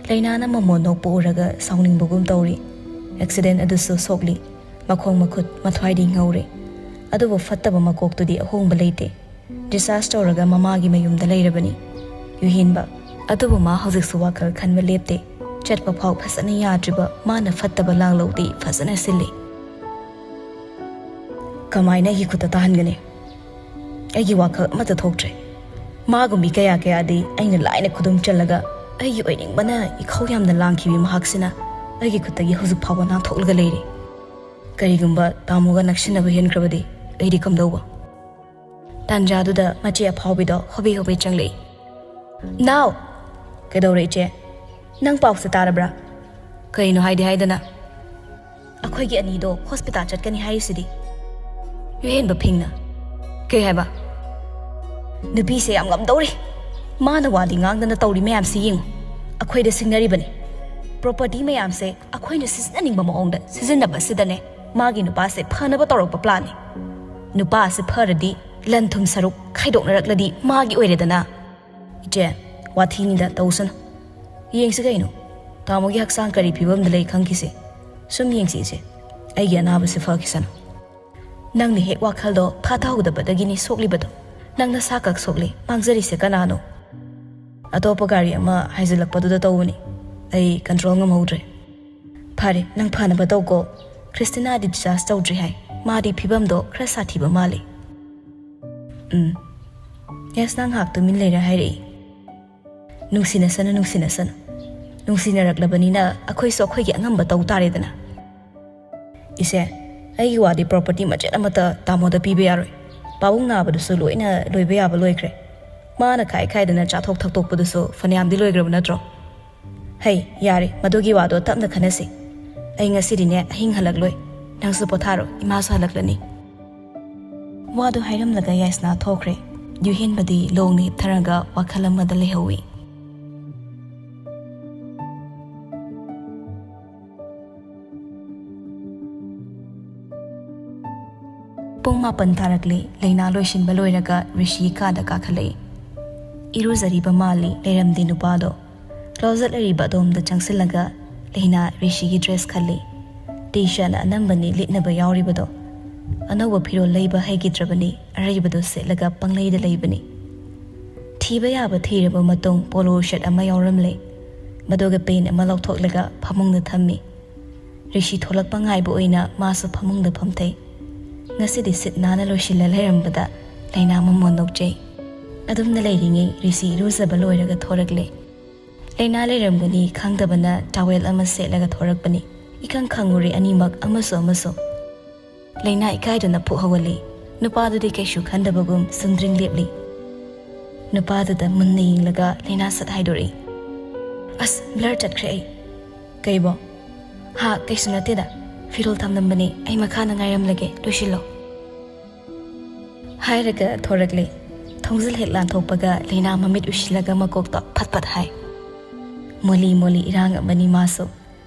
ꯂꯩꯅꯥꯅ ꯃꯃꯣꯟ ꯅꯣꯛꯄ ꯎꯔꯒ ꯁꯥꯎꯅꯤꯡꯕꯒꯨꯝ ꯇꯧꯔꯤ꯫ ꯑꯦꯛꯁꯤꯗꯦꯟ ꯑꯗꯨꯁꯨ ꯁꯣꯛꯂꯤ꯫ ꯃꯈꯣꯡ ꯃꯈꯨꯠ ꯃꯊ꯭ꯋꯥꯏꯗꯤ ꯉꯧꯔꯦ꯫ ꯑꯗꯨꯕꯨ ꯐꯠꯇꯕ ꯃꯀꯣꯛꯇꯨꯗꯤ ꯑꯍꯣꯡꯕ ꯂꯩꯇꯦ꯫ ꯗꯤꯁꯆꯥꯔꯖ ꯇꯧꯔꯒ ꯃꯃꯥꯒꯤ ꯃꯌꯨꯝꯗ ꯂꯩꯔꯕꯅꯤ꯫ ꯌꯨꯍꯦꯟꯕ꯫ ꯑꯗꯨꯕꯨ ꯃꯥ ꯍꯧꯖꯤꯛꯁꯨ ꯋꯥꯈꯜ ꯈꯟꯕ ꯂꯦꯞꯇꯦ꯫ ꯆꯠꯄ ꯐꯥꯎ ꯐꯖꯅ ꯌꯥꯗ꯭ꯔꯤꯕ ꯃꯥꯅ ꯐꯠꯇꯕ ꯂꯥꯡꯂꯧꯗꯤ ꯐꯖꯅ ꯁꯤꯜꯂꯤ꯫ ꯀꯃꯥꯏꯅ ꯑꯩꯒꯤ ꯈꯨꯠꯇ ꯇꯥꯍꯟꯒꯅꯤ? ꯑꯩꯒꯤ ꯋꯥꯈꯜ ꯑꯃꯠꯇ ꯊꯣꯛꯇ꯭ꯔꯦ꯫ ꯃꯥꯒꯨꯝꯕꯤ ꯀꯌꯥ ꯀꯌꯥꯗꯤ ꯑꯩꯅ ꯂꯥꯏꯅ ꯈꯨꯗꯨꯝ ꯆꯜꯂꯒ ꯑꯩꯒꯤ ꯑꯣꯏꯅꯤꯡꯕꯅ ꯏꯈꯧ ꯌꯥꯝꯅ ꯂꯥꯡꯈꯤꯕꯤ ꯃꯍꯥꯛꯁꯤꯅ ꯑꯩꯒꯤ ꯈꯨꯠꯇꯒꯤ ꯍꯧꯖꯤꯛ ꯐꯥꯎꯕ ꯅꯥꯟꯊꯣꯛꯂꯒ ꯂꯩꯔꯤ꯫ ꯀꯔꯤꯒꯨꯝꯕ ꯇꯥꯃꯣꯒ ꯅꯛꯁꯤꯟꯅꯕ ꯍꯦꯟꯈ꯭ꯔꯕꯗꯤ ꯑꯩꯗꯤ ꯀꯝꯗꯧꯕ? ꯇꯥꯟꯖꯥꯗꯨꯗ ꯃꯆꯦ ꯑꯐꯥꯎꯕꯤꯗꯣ ꯍꯣꯕꯦ ꯍꯣꯕꯦ ꯆꯪꯂꯛꯏ꯫ "ꯅꯥꯎ!" "ꯀꯩꯗꯧꯔꯦ ꯏꯆꯦ? ꯅꯪ ꯄꯥꯎꯁꯦ ꯇꯥꯔꯕ꯭ꯔꯥ?" "ꯀꯩꯅꯣ ꯍꯥꯏꯗꯤ ꯍꯥꯏꯗꯅ?" "ꯑꯩꯈꯣꯏꯒꯤ ꯑꯅꯤꯗꯣ ꯍꯣꯁꯄꯤꯇꯥꯜ ꯆꯠꯀꯅꯤ ꯍꯥꯏꯔꯤꯁꯤꯗꯤ?" ꯌꯨꯍꯦꯟꯕ ꯐꯤꯡꯅ, "ꯀꯩ ꯍꯥꯏꯕ?" "ꯅꯨꯄꯤꯁꯦ ꯌꯥꯝ ꯉꯝꯗꯧꯔꯤ꯫ ꯃꯥꯅ ꯋꯥꯗꯤ ꯉꯥꯡꯗꯅ ꯇꯧꯔꯤ ꯃꯌꯥꯝꯁꯤ ꯌꯦꯡꯉꯨ꯫ ꯑꯩꯈꯣꯏꯗ ꯁꯤꯡꯅꯔꯤꯕꯅꯤ꯫ ꯄ꯭ꯔꯣꯄꯔꯇꯤ ꯃꯌꯥꯝꯁꯦ ꯑꯩꯈꯣꯏꯅ ꯁꯤꯖꯤꯟꯅꯅꯤꯡꯕ ꯃꯑꯣꯡꯗ ꯁꯤꯖꯤꯟꯅꯕꯁꯤꯗꯅꯦ ꯃꯥꯒꯤ ꯅꯨꯄꯥꯁꯦ ꯐꯅꯕ ꯇꯧꯔꯛꯄ ꯄ꯭ꯂꯥꯟꯅꯤ꯫ ꯅꯨꯄꯥꯁꯦ ꯐꯔꯗꯤ ꯂꯟ ꯊꯨꯝ ꯁꯔꯨꯛ ꯈꯥꯏꯗꯣꯛꯅꯔꯛꯂꯗꯤ ꯃꯥꯒꯤ ꯑꯣꯏꯔꯦꯗꯅ꯫" "ꯏꯆꯦ, ꯋꯥꯊꯤꯅꯤꯗ ꯇꯧꯁꯅꯨ꯫ ꯌꯦꯡꯁꯤ ꯀꯩꯅꯣ, ꯇꯥꯃꯣꯒꯤ ꯍꯛꯆꯥꯡ ꯀꯔꯤ ꯐꯤꯕꯝꯗ ꯂꯩ ꯈꯪꯈꯤꯁꯦ꯫ ꯁꯨꯝ ꯌꯦꯡꯁꯤ ꯏꯆꯦ, ꯑꯩꯒꯤ ꯑꯅꯥꯕꯁꯤ ꯐꯈꯤꯁꯅꯨ꯫ ꯅꯪꯅ ꯍꯦꯛ ꯋꯥꯈꯜꯗꯣ ꯐꯥꯊꯍꯧꯗꯕꯗꯒꯤꯅꯤ ꯁꯣꯛꯂꯤꯕꯗꯣ꯫ ꯅꯪ ꯅꯁꯥ ꯈꯛ ꯁꯣꯛꯂꯦ, ꯃꯥꯡꯖꯔꯤꯁꯦ ꯀꯅꯥꯅꯣ?" "ꯑꯇꯣꯞꯄ ꯒꯥꯔꯤ ꯑꯃ ꯍꯥꯏꯖꯤꯜꯂꯛꯄꯗꯨꯗ ꯇꯧꯕꯅꯤ꯫ ꯑꯩ ꯀꯟꯇ꯭ꯔꯣꯜ ꯉꯝꯍꯧꯗ꯭ꯔꯦ꯫" "ꯐꯔꯦ, ꯅꯪ ꯐꯅꯕ ꯇꯧꯀꯣ꯫ ꯈ꯭ꯔꯤꯁꯇꯤꯅꯥꯗꯤ ꯗꯤꯁꯆꯥꯔꯖ ꯇꯧꯗ꯭ꯔꯤ ꯍꯥꯏ꯫ ꯃꯥꯗꯤ ꯐꯤꯕꯝꯗꯣ ꯈꯔ ꯁꯥꯊꯤꯕ ꯃꯥꯜꯂꯤ꯫" "ꯎꯝ꯫" ꯌꯥꯏꯁꯅꯥ ꯉꯥꯏꯍꯥꯛ ꯇꯨꯃꯤꯟ ꯂꯩꯔ ꯍꯥꯏꯔꯛꯏ꯫ "ꯅꯨꯡꯁꯤꯅꯁꯅꯨ, ꯅꯨꯡꯁꯤꯅꯁꯅꯨ꯫ ꯅꯨꯡꯁꯤꯅꯔꯛꯂꯕꯅꯤꯅ ꯑꯩꯈꯣꯏꯁꯨ ꯑꯩꯈꯣꯏꯒꯤ ꯑꯉꯝꯕ ꯇꯧ ꯇꯥꯔꯦꯗꯅ꯫" "ꯏꯆꯦ, ꯑꯩꯒꯤ ꯋꯥꯗꯤ ꯄ꯭ꯔꯣꯄꯔꯇꯤ ꯃꯆꯦꯠ ꯑꯃꯠꯇ ꯇꯥꯃꯣꯗ ꯄꯤꯕ ꯌꯥꯔꯣꯏ꯫ ꯄꯥꯕꯨꯡ ꯅꯥꯕꯗꯨꯁꯨ ꯂꯣꯏꯅ ꯂꯣꯏꯕ ꯌꯥꯕ ꯂꯣꯏꯈ꯭ꯔꯦ꯫ ꯃꯥꯅ ꯈꯥꯏ ꯈꯥꯏꯗꯅ ꯆꯥꯊꯣꯛ ꯊꯛꯇꯣꯛꯄꯗꯨꯁꯨ ꯐꯅꯌꯥꯝꯗꯤ ꯂꯣꯏꯈ꯭ꯔꯕ ꯅꯠꯇ꯭ꯔꯣ? ꯍꯩ, ꯌꯥꯔꯦ, ꯃꯗꯨꯒꯤ ꯋꯥꯗꯣ ꯇꯞꯅ ꯈꯟꯅꯁꯤ꯫ ꯑꯩ ꯉꯁꯤꯗꯤꯅꯦ ꯑꯍꯤꯡ ꯍꯜꯂꯛꯂꯣꯏ꯫ ꯅꯪꯁꯨ ꯄꯣꯊꯥꯔꯣ, ꯏꯃꯥꯁꯨ ꯍꯜꯂꯛꯂꯅꯤ꯫" ꯋꯥꯗꯨ ꯍꯥꯏꯔꯝꯂꯒ ꯌꯥꯏꯁꯅꯥ ꯊꯣꯛꯈ꯭ꯔꯦ꯫ ꯌꯨꯍꯦꯟꯕꯗꯤ ꯂꯣꯡꯅ ꯍꯤꯞꯊꯔꯒ ꯋꯥꯈꯜ ꯑꯃꯗ ꯂꯩꯍꯧꯏ꯫ ꯄꯨꯡ ꯃꯥꯄꯟ ꯇꯥꯔꯛꯂꯦ꯫ ꯂꯩꯅꯥ ꯂꯣꯏꯁꯤꯟꯕ ꯂꯣꯏꯔꯒ ꯔꯤꯁꯤ ꯀꯥꯗ ꯀꯥꯈꯠꯂꯛꯏ꯫ ꯏꯔꯨꯖꯔꯤꯕ ꯃꯥꯜꯂꯤ ꯂꯩꯔꯝꯗꯦ ꯅꯨꯄꯥꯗꯣ꯫ ꯀ꯭ꯂꯣꯖꯦꯠ ꯂꯩꯔꯤꯕ ꯑꯗꯣꯝꯗ ꯆꯪꯁꯤꯜꯂꯒ ꯂꯩꯅꯥ ꯔꯤꯁꯤꯒꯤ ꯗ꯭ꯔꯦꯁ ꯈꯜꯂꯤ꯫ ꯇꯤ ꯁꯥꯔꯠꯅ ꯑꯅꯝꯕꯅꯤ ꯂꯤꯠꯅꯕ ꯌꯥꯎꯔꯤꯕꯗꯣ꯫ ꯑꯅꯧꯕ ꯐꯤꯔꯣꯜ ꯂꯩꯕ ꯍꯩꯈꯤꯗ꯭ꯔꯕꯅꯤ, ꯑꯔꯩꯕꯗꯣ ꯁꯦꯠꯂꯒ ꯄꯪꯂꯩꯗ ꯂꯩꯕꯅꯤ꯫ ꯊꯤꯕ ꯌꯥꯕ ꯊꯤꯔꯕ ꯃꯇꯨꯡ ꯄꯣꯂꯣ ꯁꯥꯔꯠ ꯑꯃ ꯌꯥꯎꯔꯝꯂꯦ꯫ ꯃꯗꯨꯒ ꯄꯦꯟ ꯑꯃ ꯂꯧꯊꯣꯛꯂꯒ ꯐꯃꯨꯡꯗ ꯊꯝꯃꯤ꯫ ꯔꯤꯁꯤ ꯊꯣꯛꯂꯛꯄ ꯉꯥꯏꯕ ꯑꯣꯏꯅ ꯃꯥꯁꯨ ꯐꯃꯨꯡꯗ ꯐꯝꯊꯩ꯫ ꯉꯁꯤꯗꯤ ꯁꯤꯠ ꯅꯥꯟꯅ ꯂꯣꯏꯁꯤꯜꯂ ꯂꯩꯔꯝꯕꯗ ꯂꯩꯅꯥ ꯃꯃꯣꯟ ꯅꯣꯛꯆꯩ꯫ ꯑꯗꯨꯝꯅ ꯂꯩꯔꯤꯉꯩ ꯔꯤꯁꯤ ꯏꯔꯨꯖꯕ ꯂꯣꯏꯔꯒ ꯊꯣꯔꯛꯂꯦ꯫ ꯂꯩꯅꯥ ꯂꯩꯔꯝꯒꯅꯤ ꯈꯪꯗꯕꯅ ꯇꯥꯋꯦꯜ ꯑꯃ ꯁꯦꯠꯂꯒ ꯊꯣꯔꯛꯄꯅꯤ꯫ ꯏꯈꯪ ꯈꯪꯉꯨꯔꯦ ꯑꯅꯤꯃꯛ ꯑꯃꯁꯨ ꯑꯃꯁꯨ꯫ ꯂꯩꯅꯥ ꯏꯀꯥꯏꯗꯨꯅ ꯄꯨꯛ ꯍꯧꯒꯠꯂꯤ꯫ ꯅꯨꯄꯥꯗꯨꯗꯤ ꯀꯩꯁꯨ ꯈꯟꯗꯕꯒꯨꯝ ꯆꯨꯝꯗ꯭ꯔꯤꯡ ꯂꯦꯞꯂꯤ꯫ ꯅꯨꯄꯥꯗꯨꯗ ꯃꯨꯟꯅ ꯌꯦꯡꯂꯒ ꯂꯩꯅꯥ ꯁꯠ ꯍꯥꯏꯗꯣꯔꯛꯏ, "ꯑꯁ, ꯕ꯭ꯂꯔ ꯆꯠꯈ꯭ꯔꯦ ꯑꯩ꯫" "ꯀꯩꯕꯣ?" "ꯍꯥ, ꯀꯩꯁꯨ ꯅꯠꯇꯦꯗ, ꯐꯤꯔꯣꯜ ꯊꯝꯂꯝꯕꯅꯦ, ꯑꯩ ꯃꯈꯥꯗ ꯉꯥꯏꯔꯝꯂꯒꯦ, ꯂꯣꯏꯁꯤꯜꯂꯣ" ꯍꯥꯏꯔꯒ ꯊꯣꯔꯛꯂꯦ꯫ ꯊꯣꯡꯖꯤꯜ ꯍꯦꯛ ꯂꯥꯟꯊꯣꯛꯄꯒ ꯂꯩꯅꯥ ꯃꯃꯤꯠ ꯎꯏꯁꯤꯜꯂꯒ ꯃꯀꯣꯛꯇꯣ ꯐꯠ ꯐꯠ ꯍꯥꯏ꯫ ꯃꯣꯂꯤ ꯃꯣꯂꯤ ꯏꯔꯥꯡ ꯑꯃꯅꯤ ꯃꯥꯁꯨ꯫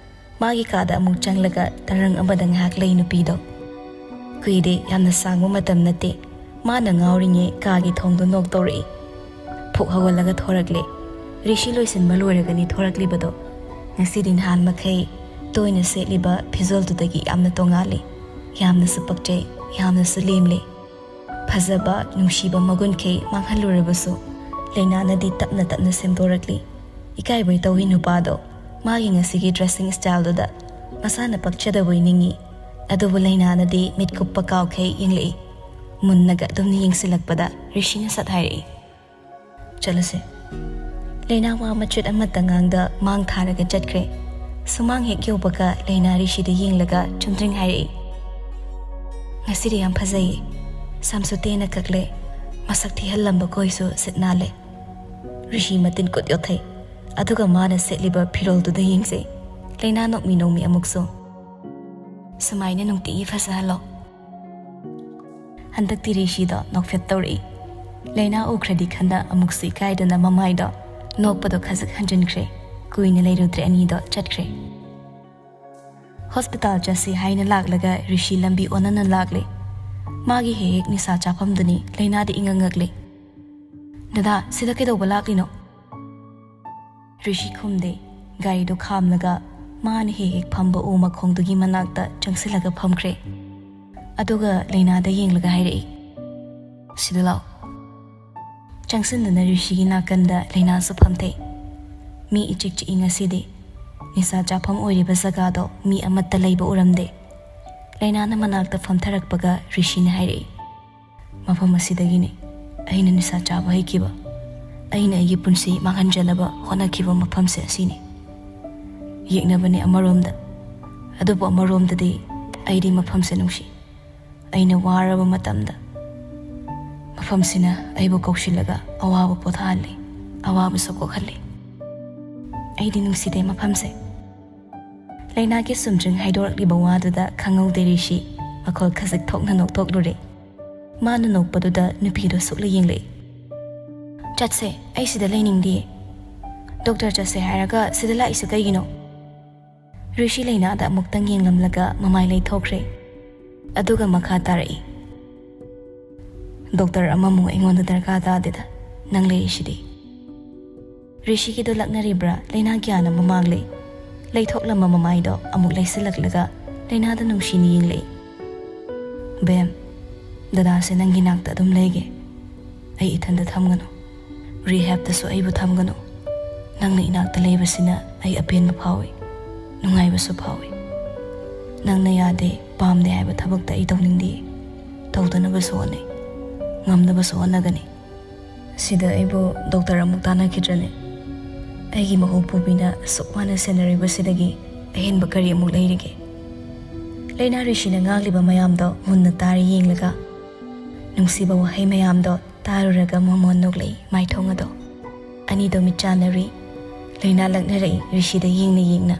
ꯃꯥꯒꯤ ꯀꯥꯗ ꯑꯃꯨꯛ ꯆꯪꯂꯒ ꯇꯔꯪ ꯑꯃꯗ ꯉꯥꯏꯍꯥꯛ ꯂꯩ ꯅꯨꯄꯤꯗꯣ꯫ ꯀꯨꯏꯗꯦ, ꯌꯥꯝꯅ ꯁꯥꯡꯕ ꯃꯇꯝ ꯅꯠꯇꯦ꯫ ꯃꯥꯅ ꯉꯥꯎꯔꯤꯉꯩ ꯀꯥꯒꯤ ꯊꯣꯡꯗꯣ ꯅꯣꯛ ꯇꯧꯔꯛꯏ꯫ ꯐꯨꯛ ꯍꯧꯒꯠꯂꯒ ꯊꯣꯔꯛꯂꯦ꯫ ꯔꯤꯁꯤ ꯂꯣꯏꯁꯤꯟꯕ ꯂꯣꯏꯔꯒꯅꯤ ꯊꯣꯔꯛꯂꯤꯕꯗꯣ꯫ ꯉꯁꯤꯗꯤ ꯅꯍꯥꯟ ꯃꯈꯩ ꯇꯣꯏꯅ ꯁꯦꯠꯂꯤꯕ ꯐꯤꯖꯣꯜꯗꯨꯗꯒꯤ ꯌꯥꯝꯅ ꯇꯣꯉꯥꯜꯂꯤ꯫ ꯌꯥꯝꯅꯁꯨ ꯄꯛꯆꯩ, ꯌꯥꯝꯅꯁꯨ ꯂꯦꯝꯂꯦ꯫ ꯐꯖꯕ, ꯅꯨꯡꯁꯤꯕ ꯃꯒꯨꯟꯈꯩ ꯃꯥꯡꯍꯜꯂꯨꯔꯕꯁꯨ, ꯂꯩꯅꯥꯅꯗꯤ ꯇꯞꯅ ꯇꯞꯅ ꯁꯦꯝꯗꯣꯔꯛꯂꯤ꯫ ꯏꯀꯥꯏꯕꯩ ꯇꯧꯏ ꯅꯨꯄꯥꯗꯣ꯫ ꯃꯥꯒꯤ ꯉꯁꯤꯒꯤ ꯗ꯭ꯔꯦꯁꯤꯡ ꯁ꯭ꯇꯥꯏꯜꯗꯨꯗ ꯃꯁꯥꯅ ꯄꯛꯆꯗꯕꯣꯏ ꯅꯤꯡꯏ꯫ ꯑꯗꯨꯕꯨ ꯂꯩꯅꯥꯅꯗꯤ ꯃꯤꯠ ꯀꯨꯞꯄ ꯀꯥꯎꯈꯩ ꯌꯦꯡꯂꯛꯏ꯫ ꯃꯨꯟꯅꯒ ꯑꯗꯨꯝꯅ ꯌꯦꯡꯁꯤꯜꯂꯛꯄꯗ ꯔꯤꯁꯤꯅ ꯁꯠ ꯍꯥꯏꯔꯛꯏ, "ꯆꯠꯂꯁꯦ꯫" ꯂꯩꯅꯥ ꯋꯥ ꯃꯆꯦꯠ ꯑꯃꯠꯇ ꯉꯥꯡꯗ ꯃꯥꯡ ꯊꯥꯔꯒ ꯆꯠꯈ꯭ꯔꯦ꯫ ꯁꯨꯃꯥꯡ ꯍꯦꯛ ꯌꯧꯕꯒ ꯂꯩꯅꯥ ꯔꯤꯁꯤꯗ ꯌꯦꯡꯂꯒ ꯆꯨꯝꯗ꯭ꯔꯤꯡ ꯍꯥꯏꯔꯛꯏ, "ꯉꯁꯤꯗꯤ ꯌꯥꯝ ꯐꯖꯩꯌꯦ꯫ ꯁꯝꯁꯨ ꯇꯦꯟꯅ ꯀꯛꯂꯦ꯫ ꯃꯁꯛ ꯊꯤꯍꯜꯂꯝꯕ ꯀꯣꯏꯁꯨ ꯁꯤꯠ ꯅꯥꯜꯂꯦ꯫" ꯔꯤꯁꯤ ꯃꯇꯤꯟ ꯀꯨꯠ ꯌꯣꯠꯊꯩ꯫ ꯑꯗꯨꯒ ꯃꯥꯅ ꯁꯦꯠꯂꯤꯕ ꯐꯤꯔꯣꯜꯗꯨꯗ ꯌꯦꯡꯖꯩ꯫ ꯂꯩꯅꯥ ꯅꯣꯛꯃꯤ ꯅꯣꯛꯃꯤ ꯑꯃꯨꯛꯁꯨ, "ꯁꯨꯃꯥꯏꯅ ꯅꯨꯡꯇꯤꯒꯤ ꯐꯖꯍꯜꯂꯣ꯫" ꯍꯟꯗꯛꯇꯤ ꯔꯤꯁꯤꯗꯣ ꯅꯣꯛꯐꯦꯠ ꯇꯧꯔꯛꯏ꯫ ꯂꯩꯅꯥ ꯎꯈ꯭ꯔꯗꯤ ꯈꯟꯗ ꯑꯃꯨꯛꯁꯨ ꯏꯀꯥꯏꯗꯨꯅ ꯃꯃꯥꯏꯗꯣ ꯅꯣꯛꯄꯗꯣ ꯈꯖꯤꯛ ꯍꯟꯖꯤꯟꯈ꯭ꯔꯦ꯫ ꯀꯨꯏꯅ ꯂꯩꯔꯨꯗ꯭ꯔꯦ, ꯑꯅꯤꯗꯣ ꯆꯠꯈ꯭ꯔꯦ꯫ ꯍꯣꯁꯄꯤꯇꯥꯜ ꯆꯠꯁꯤ ꯍꯥꯏꯅ ꯂꯥꯛꯂꯒ ꯔꯤꯁꯤ ꯂꯝꯕꯤ ꯑꯣꯟꯅꯅ ꯂꯥꯛꯂꯦ꯫ ꯃꯥꯒꯤ ꯍꯦꯛ ꯍꯦꯛ ꯅꯤꯁꯥ ꯆꯥꯐꯝꯗꯨꯅꯤ꯫ ꯂꯩꯅꯥꯗꯤ ꯏꯉꯛ ꯉꯛꯂꯦ꯫ "ꯗꯗꯥ, ꯁꯤꯗ ꯀꯩꯗꯧꯕ ꯂꯥꯛꯂꯤꯅꯣ?" ꯔꯤꯁꯤ ꯈꯨꯝꯗꯦ꯫ ꯒꯥꯔꯤꯗꯣ ꯈꯥꯝꯂꯒ ꯃꯥꯅ ꯍꯦꯛ ꯍꯦꯛ ꯐꯝꯕ ꯎ ꯃꯈꯣꯡꯗꯨꯒꯤ ꯃꯅꯥꯛꯇ ꯆꯪꯁꯤꯜꯂꯒ ꯐꯝꯈ꯭ꯔꯦ꯫ ꯑꯗꯨꯒ ꯂꯩꯅꯥꯗ ꯌꯦꯡꯂꯒ ꯍꯥꯏꯔꯛꯏ, "ꯁꯤꯗ ꯂꯥꯛꯑꯣ꯫" ꯆꯪꯁꯤꯟꯗꯨꯅ ꯔꯤꯁꯤꯒꯤ ꯅꯥꯀꯟꯗ ꯂꯩꯅꯥꯁꯨ ꯐꯝꯊꯩ꯫ ꯃꯤ ꯏꯆꯤꯛ ꯆꯤꯛꯏ ꯉꯁꯤꯗꯤ꯫ ꯅꯤꯁꯥ ꯆꯥꯐꯝ ꯑꯣꯏꯔꯤꯕ ꯖꯒꯥꯗꯣ ꯃꯤ ꯑꯃꯠꯇ ꯂꯩꯕ ꯎꯔꯝꯗꯦ꯫ ꯂꯩꯅꯥꯅ ꯃꯅꯥꯛꯇ ꯐꯝꯊꯔꯛꯄꯒ ꯔꯤꯁꯤꯅ ꯍꯥꯏꯔꯛꯏ, "ꯃꯐꯝ ꯑꯁꯤꯗꯒꯤꯅꯤ꯫ ꯑꯩꯅ ꯅꯤꯁꯥ ꯆꯥꯕ ꯍꯩꯈꯤꯕ, ꯑꯩꯅ ꯑꯩꯒꯤ ꯄꯨꯟꯁꯤ ꯃꯥꯡꯍꯟꯖꯅꯕ ꯍꯣꯠꯅꯈꯤꯕ ꯃꯐꯝꯁꯦ ꯑꯁꯤꯅꯤ꯫ ꯌꯦꯛꯅꯕꯅꯤ ꯑꯃꯔꯣꯝꯗ, ꯑꯗꯨꯕꯨ ꯑꯃꯔꯣꯝꯗꯗꯤ ꯑꯩꯗꯤ ꯃꯐꯝꯁꯦ ꯅꯨꯡꯁꯤ꯫ ꯑꯩꯅ ꯋꯥꯔꯕ ꯃꯇꯝꯗ ꯃꯐꯝꯁꯤꯅ ꯑꯩꯕꯨ ꯀꯧꯁꯤꯜꯂꯒ ꯑꯋꯥꯕ ꯄꯣꯊꯥꯍꯜꯂꯤ, ꯑꯋꯥꯕꯁꯨ ꯀꯣꯛꯍꯜꯂꯤ꯫ ꯑꯩꯗꯤ ꯅꯨꯡꯁꯤꯗꯦ ꯃꯐꯝꯁꯦ꯫ ꯂꯩꯅꯥꯒꯤ ꯁꯨꯝꯖꯤꯡ ꯍꯥꯏꯗꯣꯔꯛꯂꯤꯕ ꯋꯥꯗꯨꯗ ꯈꯪꯍꯧꯗꯦ ꯔꯤꯁꯤ ꯃꯈꯣꯜ ꯈꯖꯤꯛ ꯊꯣꯛꯅ ꯅꯣꯛꯊꯣꯛꯂꯨꯔꯦ꯫ ꯃꯥꯅ ꯅꯣꯛꯄꯗꯨꯗ ꯅꯨꯄꯤꯗꯣ ꯁꯨꯛꯂ ꯌꯦꯡꯂꯛꯏ꯫ "ꯆꯠꯁꯦ, ꯑꯩ ꯁꯤꯗ ꯂꯩꯅꯤꯡꯗꯤꯌꯦ꯫ ꯗꯣꯛꯇꯔ ꯆꯠꯁꯦ ꯍꯥꯏꯔꯒ ꯁꯤꯗ ꯂꯥꯛꯏꯁꯦ ꯀꯩꯒꯤꯅꯣ?" ꯔꯤꯁꯤ ꯂꯩꯅꯥꯗ ꯑꯃꯨꯛꯇꯪ ꯌꯦꯡꯂꯝꯂꯒ ꯃꯃꯥꯏ ꯂꯩꯊꯣꯛꯈ꯭ꯔꯦ꯫ ꯑꯗꯨꯒ ꯃꯈꯥ ꯇꯥꯔꯛꯏ, "ꯗꯣꯛꯇꯔ ꯑꯃꯃꯨꯛ ꯑꯩꯉꯣꯟꯗ ꯗꯔꯀꯥꯔ ꯇꯥꯗꯦꯗ, ꯅꯪ ꯂꯩꯔꯤꯁꯤꯗꯤ꯫" ꯔꯤꯁꯤꯒꯤꯗꯣ ꯂꯛꯅꯔꯤꯕ꯭ꯔꯥ, ꯂꯩꯅꯥ ꯒ꯭ꯌꯥꯟ ꯑꯃ ꯃꯥꯡꯂꯦ꯫ ꯂꯩꯊꯣꯛꯂꯝꯕ ꯃꯃꯥꯏꯗꯣ ꯑꯃꯨꯛ ꯂꯩꯁꯤꯜꯂꯛꯂꯒ ꯂꯩꯅꯥꯗ ꯅꯨꯡꯁꯤꯅ ꯌꯦꯡꯂꯛꯏ꯫ "ꯕꯦꯝ, ꯗꯗꯥꯁꯦ ꯅꯪꯒꯤ ꯅꯥꯛꯇ ꯑꯗꯨꯝ ꯂꯩꯒꯦ꯫ ꯑꯩ ꯏꯊꯟꯗ ꯊꯝꯒꯅꯨ꯫ ꯔꯤꯍꯦꯞꯇꯁꯨ ꯑꯩꯕꯨ ꯊꯝꯒꯅꯨ꯫ ꯅꯪꯅ ꯏꯅꯥꯛꯇ ꯂꯩꯕꯁꯤꯅ ꯑꯩ ꯑꯄꯦꯟꯕ ꯐꯥꯎꯏ, ꯅꯨꯡꯉꯥꯏꯕꯁꯨ ꯐꯥꯎꯏ꯫ ꯅꯪꯅ ꯌꯥꯗꯦ, ꯄꯥꯝꯗꯦ ꯍꯥꯏꯕ ꯊꯕꯛꯇ ꯑꯩ ꯇꯧꯅꯤꯡꯗꯦ꯫ ꯇꯧꯗꯅꯕꯁꯨ ꯍꯣꯠꯅꯩ, ꯉꯝꯅꯕꯁꯨ ꯍꯣꯠꯅꯒꯅꯤ꯫" "ꯁꯤꯗ ꯑꯩꯕꯨ ꯗꯣꯛꯇꯔ ꯑꯃꯨꯛ ꯇꯥꯟꯅꯈꯤꯗ꯭ꯔꯅꯦ? ꯑꯩꯒꯤ ꯃꯍꯨ ꯄꯨꯕꯤꯅ ꯑꯁꯨꯛ ꯋꯥꯅ ꯁꯦꯟꯅꯔꯤꯕꯁꯤꯗꯒꯤ ꯑꯍꯦꯟꯕ ꯀꯔꯤ ꯑꯃꯨꯛ ꯂꯩꯔꯤꯒꯦ?" ꯂꯩꯅꯥ ꯔꯤꯁꯤꯅ ꯉꯥꯡꯂꯤꯕ ꯃꯌꯥꯝꯗꯣ ꯃꯨꯟꯅ ꯇꯥꯔꯤ ꯌꯦꯡꯂꯒ, ꯅꯨꯡꯁꯤꯕ ꯋꯥꯍꯩ ꯃꯌꯥꯝꯗꯣ ꯇꯥꯔꯨꯔꯒ ꯃꯣꯃꯣꯟ ꯅꯣꯛꯂꯛꯏ ꯃꯥꯏꯊꯣꯡ ꯑꯗꯣ꯫ ꯑꯅꯤꯗꯣ ꯃꯤꯠ ꯆꯥꯟꯅꯔꯨꯏ꯫ ꯂꯩꯅꯥ ꯂꯛꯅꯔꯛꯏ ꯔꯤꯁꯤꯗ ꯌꯦꯡꯅ ꯌꯦꯡꯅ꯫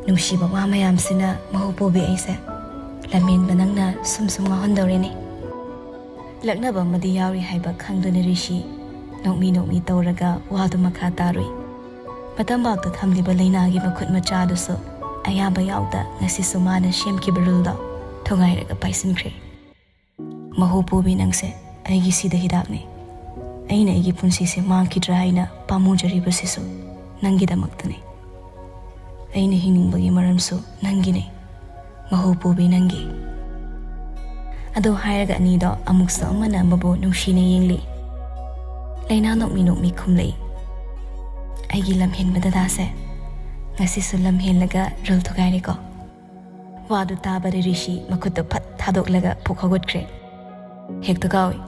"ꯅꯨꯡꯁꯤꯕ ꯋꯥ ꯃꯌꯥꯝꯁꯤꯅ ꯃꯍꯨ ꯄꯨꯕꯤ ꯑꯩꯁꯦ ꯂꯝꯍꯦꯟꯕ ꯅꯪꯅ ꯁꯨꯝ ꯁꯨꯝ ꯉꯥꯎꯍꯟꯗꯧꯔꯦꯅꯦ꯫" ꯂꯛꯅꯕ ꯑꯃꯗꯤ ꯌꯥꯎꯔꯤ ꯍꯥꯏꯕ ꯈꯪꯗꯨꯅ ꯔꯤꯁꯤ ꯅꯣꯛꯃꯤ ꯅꯣꯛꯃꯤ ꯇꯧꯔꯒ ꯋꯥꯗꯨ ꯃꯈꯥ ꯇꯥꯔꯨꯏ꯫ ꯃꯇꯝꯕꯥꯛꯇ ꯊꯝꯂꯤꯕ ꯂꯩꯅꯥꯒꯤ ꯃꯈꯨꯠ ꯃꯆꯥꯗꯨꯁꯨ ꯑꯌꯥꯝꯕ ꯌꯥꯎꯗ ꯉꯁꯤꯁꯨ ꯃꯥꯅ ꯁꯦꯝꯈꯤꯕ ꯔꯨꯜꯗꯣ ꯊꯨꯒꯥꯏꯔꯒ ꯄꯥꯏꯁꯤꯟꯈ꯭ꯔꯦ꯫ "ꯃꯍꯨ ꯄꯨꯕꯤ ꯅꯪꯁꯦ ꯑꯩꯒꯤ ꯁꯤꯗ ꯍꯤꯗꯥꯛꯅꯤ꯫ ꯑꯩꯅ ꯑꯩꯒꯤ ꯄꯨꯟꯁꯤꯁꯦ ꯃꯥꯡꯈꯤꯗ꯭ꯔꯥ ꯍꯥꯏꯅ ꯄꯥꯝꯃꯨꯖꯔꯤꯕꯁꯤꯁꯨ ꯅꯪꯒꯤꯗꯃꯛꯇꯅꯤ꯫ ꯑꯩꯅ ꯍꯤꯡꯅꯤꯡꯕꯒꯤ ꯃꯔꯝꯁꯨ ꯅꯪꯒꯤꯅꯤ, ꯃꯍꯨ ꯄꯨꯕꯤ ꯅꯪꯒꯤ꯫" ꯑꯗꯨ ꯍꯥꯏꯔꯒ ꯑꯅꯤꯗꯣ ꯑꯃꯨꯛꯁꯨ ꯑꯃꯅ ꯑꯃꯕꯨ ꯅꯨꯡꯁꯤꯅ ꯌꯦꯡꯂꯤ꯫ ꯂꯩꯅꯥ ꯅꯣꯛꯃꯤ ꯅꯣꯛꯃꯤ ꯈꯨꯝꯂꯛꯏ, "ꯑꯩꯒꯤ ꯂꯝꯍꯦꯟꯕ ꯗꯗꯥꯁꯦ ꯉꯁꯤꯁꯨ ꯂꯝꯍꯦꯜꯂꯒ ꯔꯨꯜ ꯊꯨꯒꯥꯏꯔꯦꯀꯣ꯫" ꯋꯥꯗꯨ ꯇꯥꯕꯗ ꯔꯤꯁꯤ ꯃꯈꯨꯠꯇꯨ ꯐꯠ ꯊꯥꯗꯣꯛꯂꯒ ꯄꯨꯛ ꯍꯧꯒꯠꯈ꯭ꯔꯦ꯫ "ꯍꯦꯛꯇ ꯀꯥꯎꯏ,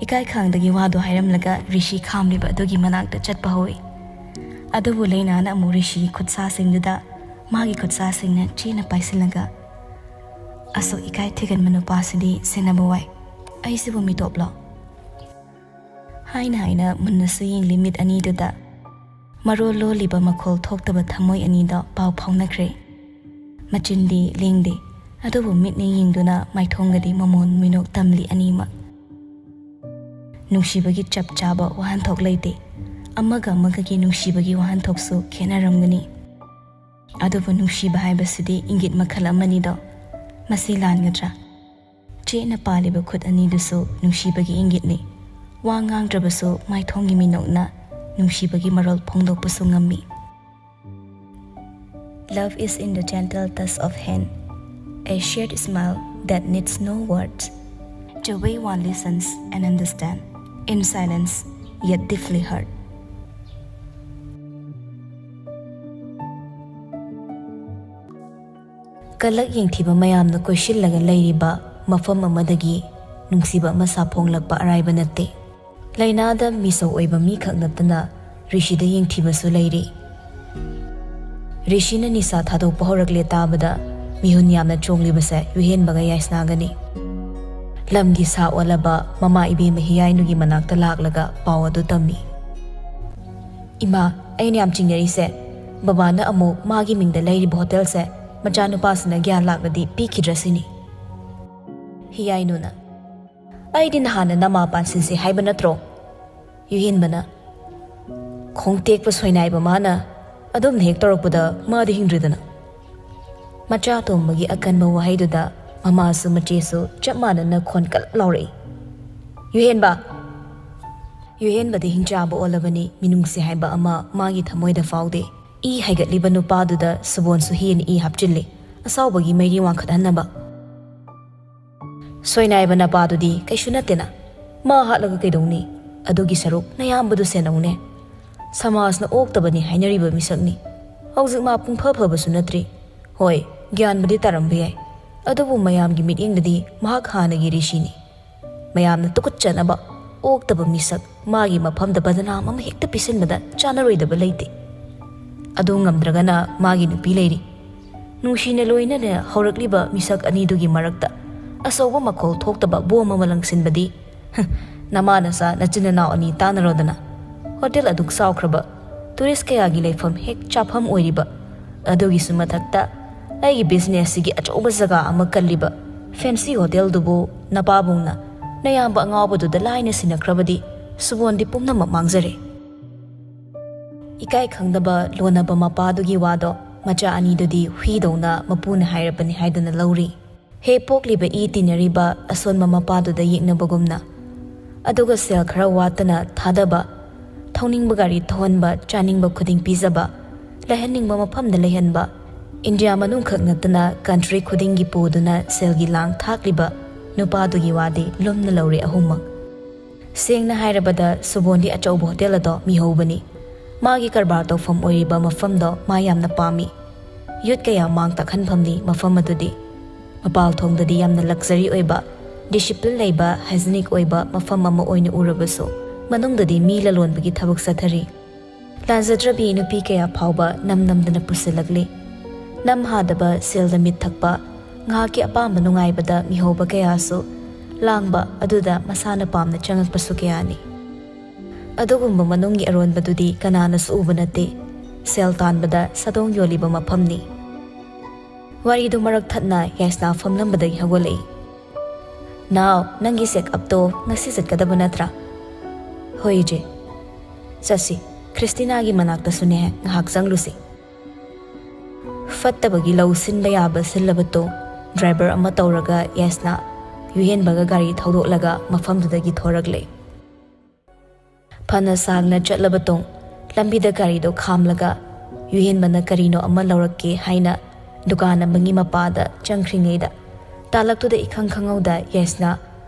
ꯏꯀꯥꯏ ꯈꯪꯗꯒꯤ ꯋꯥꯗꯣ ꯍꯥꯏꯔꯝꯂꯒ ꯔꯤꯁꯤ ꯈꯥꯝꯂꯤꯕ ꯑꯗꯨꯒꯤ ꯃꯅꯥꯛꯇ ꯆꯠꯄ ꯍꯧꯏ꯫ ꯑꯗꯨꯕꯨ ꯂꯩꯅꯥꯅ ꯑꯃꯨꯛ ꯔꯤꯁꯤꯒꯤ ꯈꯨꯠꯁꯥꯁꯤꯡꯗꯨꯗ ꯃꯥꯒꯤ ꯈꯨꯠꯁꯥꯁꯤꯡꯅ ꯆꯦꯠꯅ ꯄꯥꯏꯁꯤꯜꯂꯒ, "ꯑꯁꯨꯛ ꯏꯀꯥꯏ ꯊꯤꯒꯟꯕ ꯅꯨꯄꯥꯁꯤꯗꯤ ꯁꯦꯟꯅꯕ ꯋꯥꯏ꯫ ꯑꯩꯁꯤꯕꯨ ꯃꯤꯇꯣꯞꯂꯣ?" ꯍꯥꯏꯅ ꯍꯥꯏꯅ ꯃꯨꯟꯅꯁꯨ ꯌꯦꯡꯂꯤ ꯃꯤꯠ ꯑꯅꯤꯗꯨꯗ꯫ ꯃꯔꯣꯜ ꯂꯣꯜꯂꯤꯕ ꯃꯈꯣꯜ ꯊꯣꯛꯇꯕ ꯊꯃꯣꯏ ꯑꯅꯤꯗꯣ ꯄꯥꯎ ꯐꯥꯎꯅꯈ꯭ꯔꯦ꯫ ꯃꯆꯤꯟꯗꯤ ꯂꯦꯡꯗꯦ, ꯑꯗꯨꯕꯨ ꯃꯤꯠꯅ ꯌꯦꯡꯗꯨꯅ ꯃꯥꯏꯊꯣꯡꯒꯗꯤ ꯃꯃꯣꯟ ꯃꯤꯅꯣꯛ ꯇꯝꯂꯤ ꯑꯅꯤꯃꯛ꯫ ꯅꯨꯡꯁꯤꯕꯒꯤ ꯆꯞ ꯆꯥꯕ ꯋꯥꯍꯟꯊꯣꯛ ꯂꯩꯇꯦ꯫ ꯑꯃꯒ ꯑꯃꯒꯒꯤ ꯅꯨꯡꯁꯤꯕꯒꯤ ꯋꯥꯍꯟꯊꯣꯛꯁꯨ ꯈꯦꯠꯅꯔꯝꯒꯅꯤ꯫ ꯑꯗꯨꯕꯨ ꯅꯨꯡꯁꯤꯕ ꯍꯥꯏꯕꯁꯤꯗꯤ ꯏꯪꯒꯤꯠ ꯃꯈꯜ ꯑꯃꯅꯤꯗꯣ꯫ ꯃꯁꯤ ꯂꯥꯟꯒꯗ꯭ꯔꯥ? ꯆꯦꯠꯅ ꯄꯥꯜꯂꯤꯕ ꯈꯨꯠ ꯑꯅꯤꯗꯨꯁꯨ ꯅꯨꯡꯁꯤꯕꯒꯤ ꯏꯪꯒꯤꯠꯅꯤ꯫ ꯋꯥ ꯉꯥꯡꯗ꯭ꯔꯕꯁꯨ ꯃꯥꯏꯊꯣꯡꯒꯤ ꯃꯤꯅꯣꯛꯅ ꯅꯨꯡꯁꯤꯕꯒꯤ ꯃꯔꯣꯜ ꯐꯣꯡꯗꯣꯛꯄꯁꯨ ꯉꯝꯃꯤ꯫ Love is in the gentle touch of hand, a shared smile that needs no words. The way one listens and understands, in silence, yet deeply heard. ꯀꯂꯛ ꯌꯦꯡꯊꯤꯕ ꯃꯌꯥꯝꯅ ꯀꯣꯏꯁꯤꯜꯂꯒ ꯂꯩꯔꯤꯕ ꯃꯐꯝ ꯑꯃꯗꯒꯤ ꯅꯨꯡꯁꯤꯕ ꯑꯃ ꯁꯥꯐꯣꯡꯂꯛꯄ ꯑꯔꯥꯏꯕ ꯅꯠꯇꯦ꯫ ꯂꯩꯅꯥꯗ ꯃꯤꯁꯧ ꯑꯣꯏꯕ ꯃꯤꯈꯛ ꯅꯠꯇꯅ ꯔꯤꯁꯤꯗ ꯌꯦꯡꯊꯤꯕꯁꯨ ꯂꯩꯔꯤ꯫ ꯔꯤꯁꯤꯅ ꯅꯤꯁꯥ ꯊꯥꯗꯣꯛꯄ ꯍꯧꯔꯛꯂꯦ ꯇꯥꯕꯗ ꯃꯤꯍꯨꯟ ꯌꯥꯝꯅ ꯆꯣꯡꯂꯤꯕꯁꯦ ꯌꯨꯍꯦꯟꯕꯒ ꯌꯥꯏꯁꯅꯥꯒꯅꯤ꯫ ꯂꯝꯒꯤ ꯁꯥ ꯑꯣꯜꯂꯕ ꯃꯃꯥ ꯏꯕꯦꯝꯃ ꯍꯤꯌꯥꯏꯅꯨꯒꯤ ꯃꯅꯥꯛꯇ ꯂꯥꯛꯂꯒ ꯄꯥꯎ ꯑꯗꯨ ꯇꯝꯃꯤ꯫ "ꯏꯃꯥ, ꯑꯩꯅ ꯌꯥꯝ ꯆꯤꯡꯅꯔꯤꯁꯦ, ꯕꯕꯥꯅ ꯑꯃꯨꯛ ꯃꯥꯒꯤ ꯃꯤꯡꯗ ꯂꯩꯔꯤꯕ ꯍꯣꯇꯦꯜꯁꯦ ꯃꯆꯥꯅꯨꯄꯥꯁꯤꯅ ꯒ꯭ꯌꯥꯟ ꯂꯥꯛꯂꯗꯤ ꯄꯤꯈꯤꯗ꯭ꯔꯁꯤꯅꯤ꯫" ꯍꯤꯌꯥꯏꯅꯨꯅ, "ꯑꯩꯗꯤ ꯅꯍꯥꯟꯅ ꯅꯃꯥ ꯄꯥꯟꯁꯤꯟꯁꯦ ꯍꯥꯏꯕ ꯅꯠꯇ꯭ꯔꯣ?" ꯌꯨꯍꯦꯟꯕꯅ, "ꯈꯣꯡꯇꯦꯛꯄ ꯁꯣꯏꯅꯥꯏꯕ ꯃꯥꯅ ꯑꯗꯨꯝꯅ ꯍꯦꯛ ꯇꯧꯔꯛꯄꯗ ꯃꯥꯗꯤ ꯍꯤꯡꯗ꯭ꯔꯤꯗꯅ꯫" ꯃꯆꯥ ꯑꯇꯣꯝꯕꯒꯤ ꯑꯀꯟꯕ ꯋꯥꯍꯩꯗꯨꯗ ꯃꯃꯥꯁꯨ ꯃꯆꯦꯁꯨ ꯆꯞ ꯃꯥꯟꯅꯅ ꯈꯣꯟ ꯀꯜꯂꯞ ꯂꯥꯎꯔꯛꯏ꯫ "ꯌꯨꯍꯦꯟꯕ!" ꯌꯨꯍꯦꯟꯕꯗꯤ ꯍꯤꯡꯆꯥꯕ ꯑꯣꯜꯂꯕꯅꯤ, ꯃꯤꯅꯨꯡꯁꯤ ꯍꯥꯏꯕ ꯑꯃ ꯃꯥꯒꯤ ꯊꯃꯣꯏꯗ ꯐꯥꯎꯗꯦ꯫ ꯏ ꯍꯥꯏꯒꯠꯂꯤꯕ ꯅꯨꯄꯥꯗꯨꯗ ꯁꯨꯕꯣꯟꯁꯨ ꯍꯦꯟꯅ ꯏ ꯍꯥꯞꯆꯤꯜꯂꯤ, ꯑꯁꯥꯎꯕꯒꯤ ꯃꯩꯔꯤ ꯋꯥꯡꯈꯠꯍꯟꯅꯕ꯫ "ꯁꯣꯏꯅꯥꯏꯕ ꯅꯄꯥꯗꯨꯗꯤ ꯀꯩꯁꯨ ꯅꯠꯇꯦꯅ, ꯃꯥ ꯍꯥꯠꯂꯒ ꯀꯩꯗꯧꯅꯤ? ꯑꯗꯨꯒꯤ ꯁꯔꯨꯛ ꯅꯌꯥꯝꯕꯗꯨ ꯁꯦꯟꯅꯧꯅꯦ꯫ ꯁꯃꯥꯖꯅ ꯑꯣꯛꯇꯕꯅꯤ ꯍꯥꯏꯅꯔꯤꯕ ꯃꯤꯁꯛꯅꯤ꯫ ꯍꯧꯖꯤꯛ ꯃꯥ ꯄꯨꯡꯐ ꯐꯕꯁꯨ ꯅꯠꯇ꯭ꯔꯤ꯫ ꯍꯣꯏ, ꯒ꯭ꯌꯥꯟꯕꯨꯗꯤ ꯇꯥꯔꯝꯕ ꯌꯥꯏ, ꯑꯗꯨꯕꯨ ꯃꯌꯥꯝꯒꯤ ꯃꯤꯠꯌꯦꯡꯗꯗꯤ ꯃꯍꯥꯛ ꯍꯥꯟꯅꯒꯤ ꯔꯤꯁꯤꯅꯤ꯫ ꯃꯌꯥꯝꯅ ꯇꯨꯀꯠꯆꯅꯕ ꯑꯣꯛꯇꯕ ꯃꯤꯁꯛ ꯃꯥꯒꯤ ꯃꯐꯝꯗ ꯕꯗꯅꯥꯝ ꯑꯃ ꯍꯦꯛꯇ ꯄꯤꯁꯤꯟꯕꯗ ꯆꯥꯟꯅꯔꯣꯏꯗꯕ ꯂꯩꯇꯦ꯫ ꯑꯗꯨ ꯉꯝꯗ꯭ꯔꯒꯅ ꯃꯥꯒꯤ ꯅꯨꯄꯤ ꯂꯩꯔꯤ꯫ ꯅꯨꯡꯁꯤꯅ ꯂꯣꯏꯅꯅ ꯍꯧꯔꯛꯂꯤꯕ ꯃꯤꯁꯛ ꯑꯅꯤꯗꯨꯒꯤ ꯃꯔꯛꯇ ꯑꯆꯧꯕ ꯃꯈꯣꯜ ꯊꯣꯛꯇꯕ ꯕꯣꯝ ꯑꯃ ꯂꯪꯁꯤꯟꯕꯗꯤ, ꯍ, ꯅꯃꯥ ꯅꯆꯥ ꯅꯆꯤꯟ ꯅꯅꯥꯎ ꯑꯅꯤ ꯇꯥꯟꯅꯔꯣꯗꯅ꯫ ꯍꯣꯇꯦꯜ ꯑꯗꯨꯛ ꯆꯥꯎꯈ꯭ꯔꯕ, ꯇꯨꯔꯤꯁ ꯀꯌꯥꯒꯤ ꯂꯩꯐꯝ ꯍꯦꯛ ꯆꯥꯐꯝ ꯑꯣꯏꯔꯤꯕ, ꯑꯗꯨꯒꯤꯁꯨ ꯃꯊꯛꯇ ꯑꯩꯒꯤ ꯕꯤꯖꯤꯅꯦꯁꯁꯤꯒꯤ ꯑꯆꯧꯕ ꯖꯒꯥ ꯑꯃ ꯀꯜꯂꯤꯕ ꯐꯦꯟꯁꯤ ꯍꯣꯇꯦꯜꯗꯨꯕꯨ ꯅꯄꯥꯕꯨꯡꯅ ꯅꯌꯥꯝꯕ ꯑꯉꯥꯎꯕꯗꯨꯗ ꯂꯥꯏꯅ ꯁꯤꯟꯅꯈ꯭ꯔꯕꯗꯤ ꯁꯨꯕꯣꯟꯗꯤ ꯄꯨꯝꯅꯃꯛ ꯃꯥꯡꯖꯔꯦ꯫ ꯏꯀꯥꯏ ꯈꯪꯗꯕ ꯂꯣꯟꯅꯕ ꯃꯄꯥꯗꯨꯒꯤ ꯋꯥꯗꯣ ꯃꯆꯥ ꯑꯅꯤꯗꯨꯗꯤ ꯍꯨꯏꯗꯧꯅ ꯃꯄꯨꯅ ꯍꯥꯏꯔꯕꯅꯤ ꯍꯥꯏꯗꯨꯅ ꯂꯧꯔꯤ꯫ ꯍꯦꯛ ꯄꯣꯛꯂꯤꯕ ꯏ ꯇꯤꯟꯅꯔꯤꯕ ꯑꯁꯣꯟꯕ ꯃꯄꯥꯗꯨꯗ ꯌꯦꯛꯅꯕꯒꯨꯝꯅ꯫ ꯑꯗꯨꯒ ꯁꯦꯜ ꯈꯔ ꯋꯥꯠꯇꯅ ꯊꯥꯗꯕ, ꯊꯧꯅꯤꯡꯕ ꯒꯥꯔꯤ ꯊꯧꯍꯟꯕ, ꯆꯥꯅꯤꯡꯕ ꯈꯨꯗꯤꯡ ꯄꯤꯖꯕ, ꯂꯩꯍꯟꯅꯤꯡꯕ ꯃꯐꯝꯗ ꯂꯩꯍꯟꯕ, ꯏꯟꯗꯤꯌꯥ ꯃꯅꯨꯡꯈꯛ ꯅꯠꯇꯅ ꯀꯟꯇ꯭ꯔꯤ ꯈꯨꯗꯤꯡꯒꯤ ꯄꯨꯗꯨꯅ ꯁꯦꯜꯒꯤ ꯂꯥꯡ ꯊꯥꯛꯂꯤꯕ ꯅꯨꯄꯥꯗꯨꯒꯤ ꯋꯥꯗꯤ ꯂꯨꯝꯅ ꯂꯧꯔꯦ ꯑꯍꯨꯝꯃꯛ꯫ ꯁꯦꯡꯅ ꯍꯥꯏꯔꯕꯗ ꯁꯨꯕꯣꯟꯗꯤ ꯑꯆꯧꯕ ꯍꯣꯇꯦꯜ ꯑꯗꯣ ꯃꯤꯍꯧꯕꯅꯤ꯫ ꯃꯥꯒꯤ ꯀꯔꯕꯥꯔ ꯇꯧꯐꯝ ꯑꯣꯏꯔꯤꯕ ꯃꯐꯝꯗꯣ ꯃꯥ ꯌꯥꯝꯅ ꯄꯥꯝꯃꯤ꯫ ꯌꯨꯠ ꯀꯌꯥ ꯃꯥꯡ ꯇꯥꯛꯍꯟꯐꯝꯅꯤ ꯃꯐꯝ ꯑꯗꯨꯗꯤ꯫ ꯃꯄꯥꯜ ꯊꯣꯡꯗꯗꯤ ꯌꯥꯝꯅ ꯂꯛꯖꯔꯤ ꯑꯣꯏꯕ, ꯗꯤꯁꯤꯄ꯭ꯂꯤꯟ ꯂꯩꯕ, ꯍꯥꯏꯖꯤꯅꯤꯛ ꯑꯣꯏꯕ ꯃꯐꯝ ꯑꯃ ꯑꯣꯏꯅ ꯎꯔꯕꯁꯨ, ꯃꯅꯨꯡꯗꯗꯤ ꯃꯤ ꯂꯂꯣꯟꯕꯒꯤ ꯊꯕꯛ ꯆꯠꯊꯔꯤ꯫ ꯂꯥꯟꯖꯗ꯭ꯔꯕꯤ ꯅꯨꯄꯤ ꯀꯌꯥ ꯐꯥꯎꯕ ꯅꯝ ꯅꯝꯗꯅ ꯄꯨꯁꯤꯜꯂꯛꯂꯤ꯫ ꯅꯝ ꯍꯥꯗꯕ ꯁꯦꯜꯗ ꯃꯤꯠ ꯊꯛꯄ, ꯉꯥꯏꯍꯥꯛꯀꯤ ꯑꯄꯥꯝꯕ ꯅꯨꯡꯉꯥꯏꯕꯗ ꯃꯤꯍꯧꯕ ꯀꯌꯥꯁꯨ ꯂꯥꯡꯕ ꯑꯗꯨꯗ ꯃꯁꯥꯅ ꯄꯥꯝꯅ ꯆꯪꯉꯛꯄꯁꯨ ꯀꯌꯥꯅꯤ꯫ ꯑꯗꯨꯒꯨꯝꯕ ꯃꯅꯨꯡꯒꯤ ꯑꯔꯣꯟꯕꯗꯨꯗꯤ ꯀꯅꯥꯅꯁꯨ ꯎꯕ ꯅꯠꯇꯦ꯫ ꯁꯦꯜ ꯇꯥꯟꯕꯗ ꯁꯥꯗꯣꯡ ꯌꯣꯜꯂꯤꯕ ꯃꯐꯝꯅꯤ꯫ ꯋꯥꯔꯤꯗꯨ ꯃꯔꯛ ꯊꯠꯅ ꯌꯥꯏꯁꯅꯥ ꯐꯝꯂꯝꯕꯗꯒꯤ ꯍꯧꯒꯠꯂꯛꯏ꯫ "ꯅꯥꯎ, ꯅꯪꯒꯤ ꯆꯦꯛꯑꯞꯇꯣ ꯉꯁꯤ ꯆꯠꯀꯗꯕ ꯅꯠꯇ꯭ꯔꯥ?" "ꯍꯣꯏ, ꯏꯆꯦ꯫ ꯆꯠꯁꯤ꯫ ꯈ꯭ꯔꯤꯁꯇꯤꯅꯥꯒꯤ ꯃꯅꯥꯛꯇꯁꯨꯅꯦ ꯉꯥꯏꯍꯥꯛ ꯆꯪꯂꯨꯁꯤ꯫" ꯐꯠꯇꯕꯒꯤ ꯂꯧ ꯁꯤꯟꯕ ꯌꯥꯕ ꯁꯤꯜꯂꯕ ꯇꯣꯡ ꯗ꯭ꯔꯥꯏꯚꯔ ꯑꯃ ꯇꯧꯔꯒ ꯌꯥꯏꯁꯅꯥ ꯌꯨꯍꯦꯟꯕꯒ ꯒꯥꯔꯤ ꯊꯧꯗꯣꯛꯂꯒ ꯃꯐꯝꯗꯨꯗꯒꯤ ꯊꯣꯔꯛꯂꯦ꯫ ꯐꯅ ꯁꯥꯡꯅ ꯆꯠꯂꯕ ꯇꯣꯡ ꯂꯝꯕꯤꯗ ꯒꯥꯔꯤꯗꯣ ꯈꯥꯝꯂꯒ ꯌꯨꯍꯦꯟꯕꯅ ꯀꯔꯤꯅꯣ ꯑꯃ ꯂꯧꯔꯛꯀꯦ ꯍꯥꯏꯅ ꯗꯨꯀꯥꯟ ꯑꯃꯒꯤ ꯃꯄꯥꯗ ꯆꯪꯈ꯭ꯔꯤꯉꯩꯗ, ꯇꯥꯂꯛꯇꯨꯗ ꯏꯈꯪ ꯈꯪꯍꯧꯗ ꯌꯥꯏꯁꯅꯥ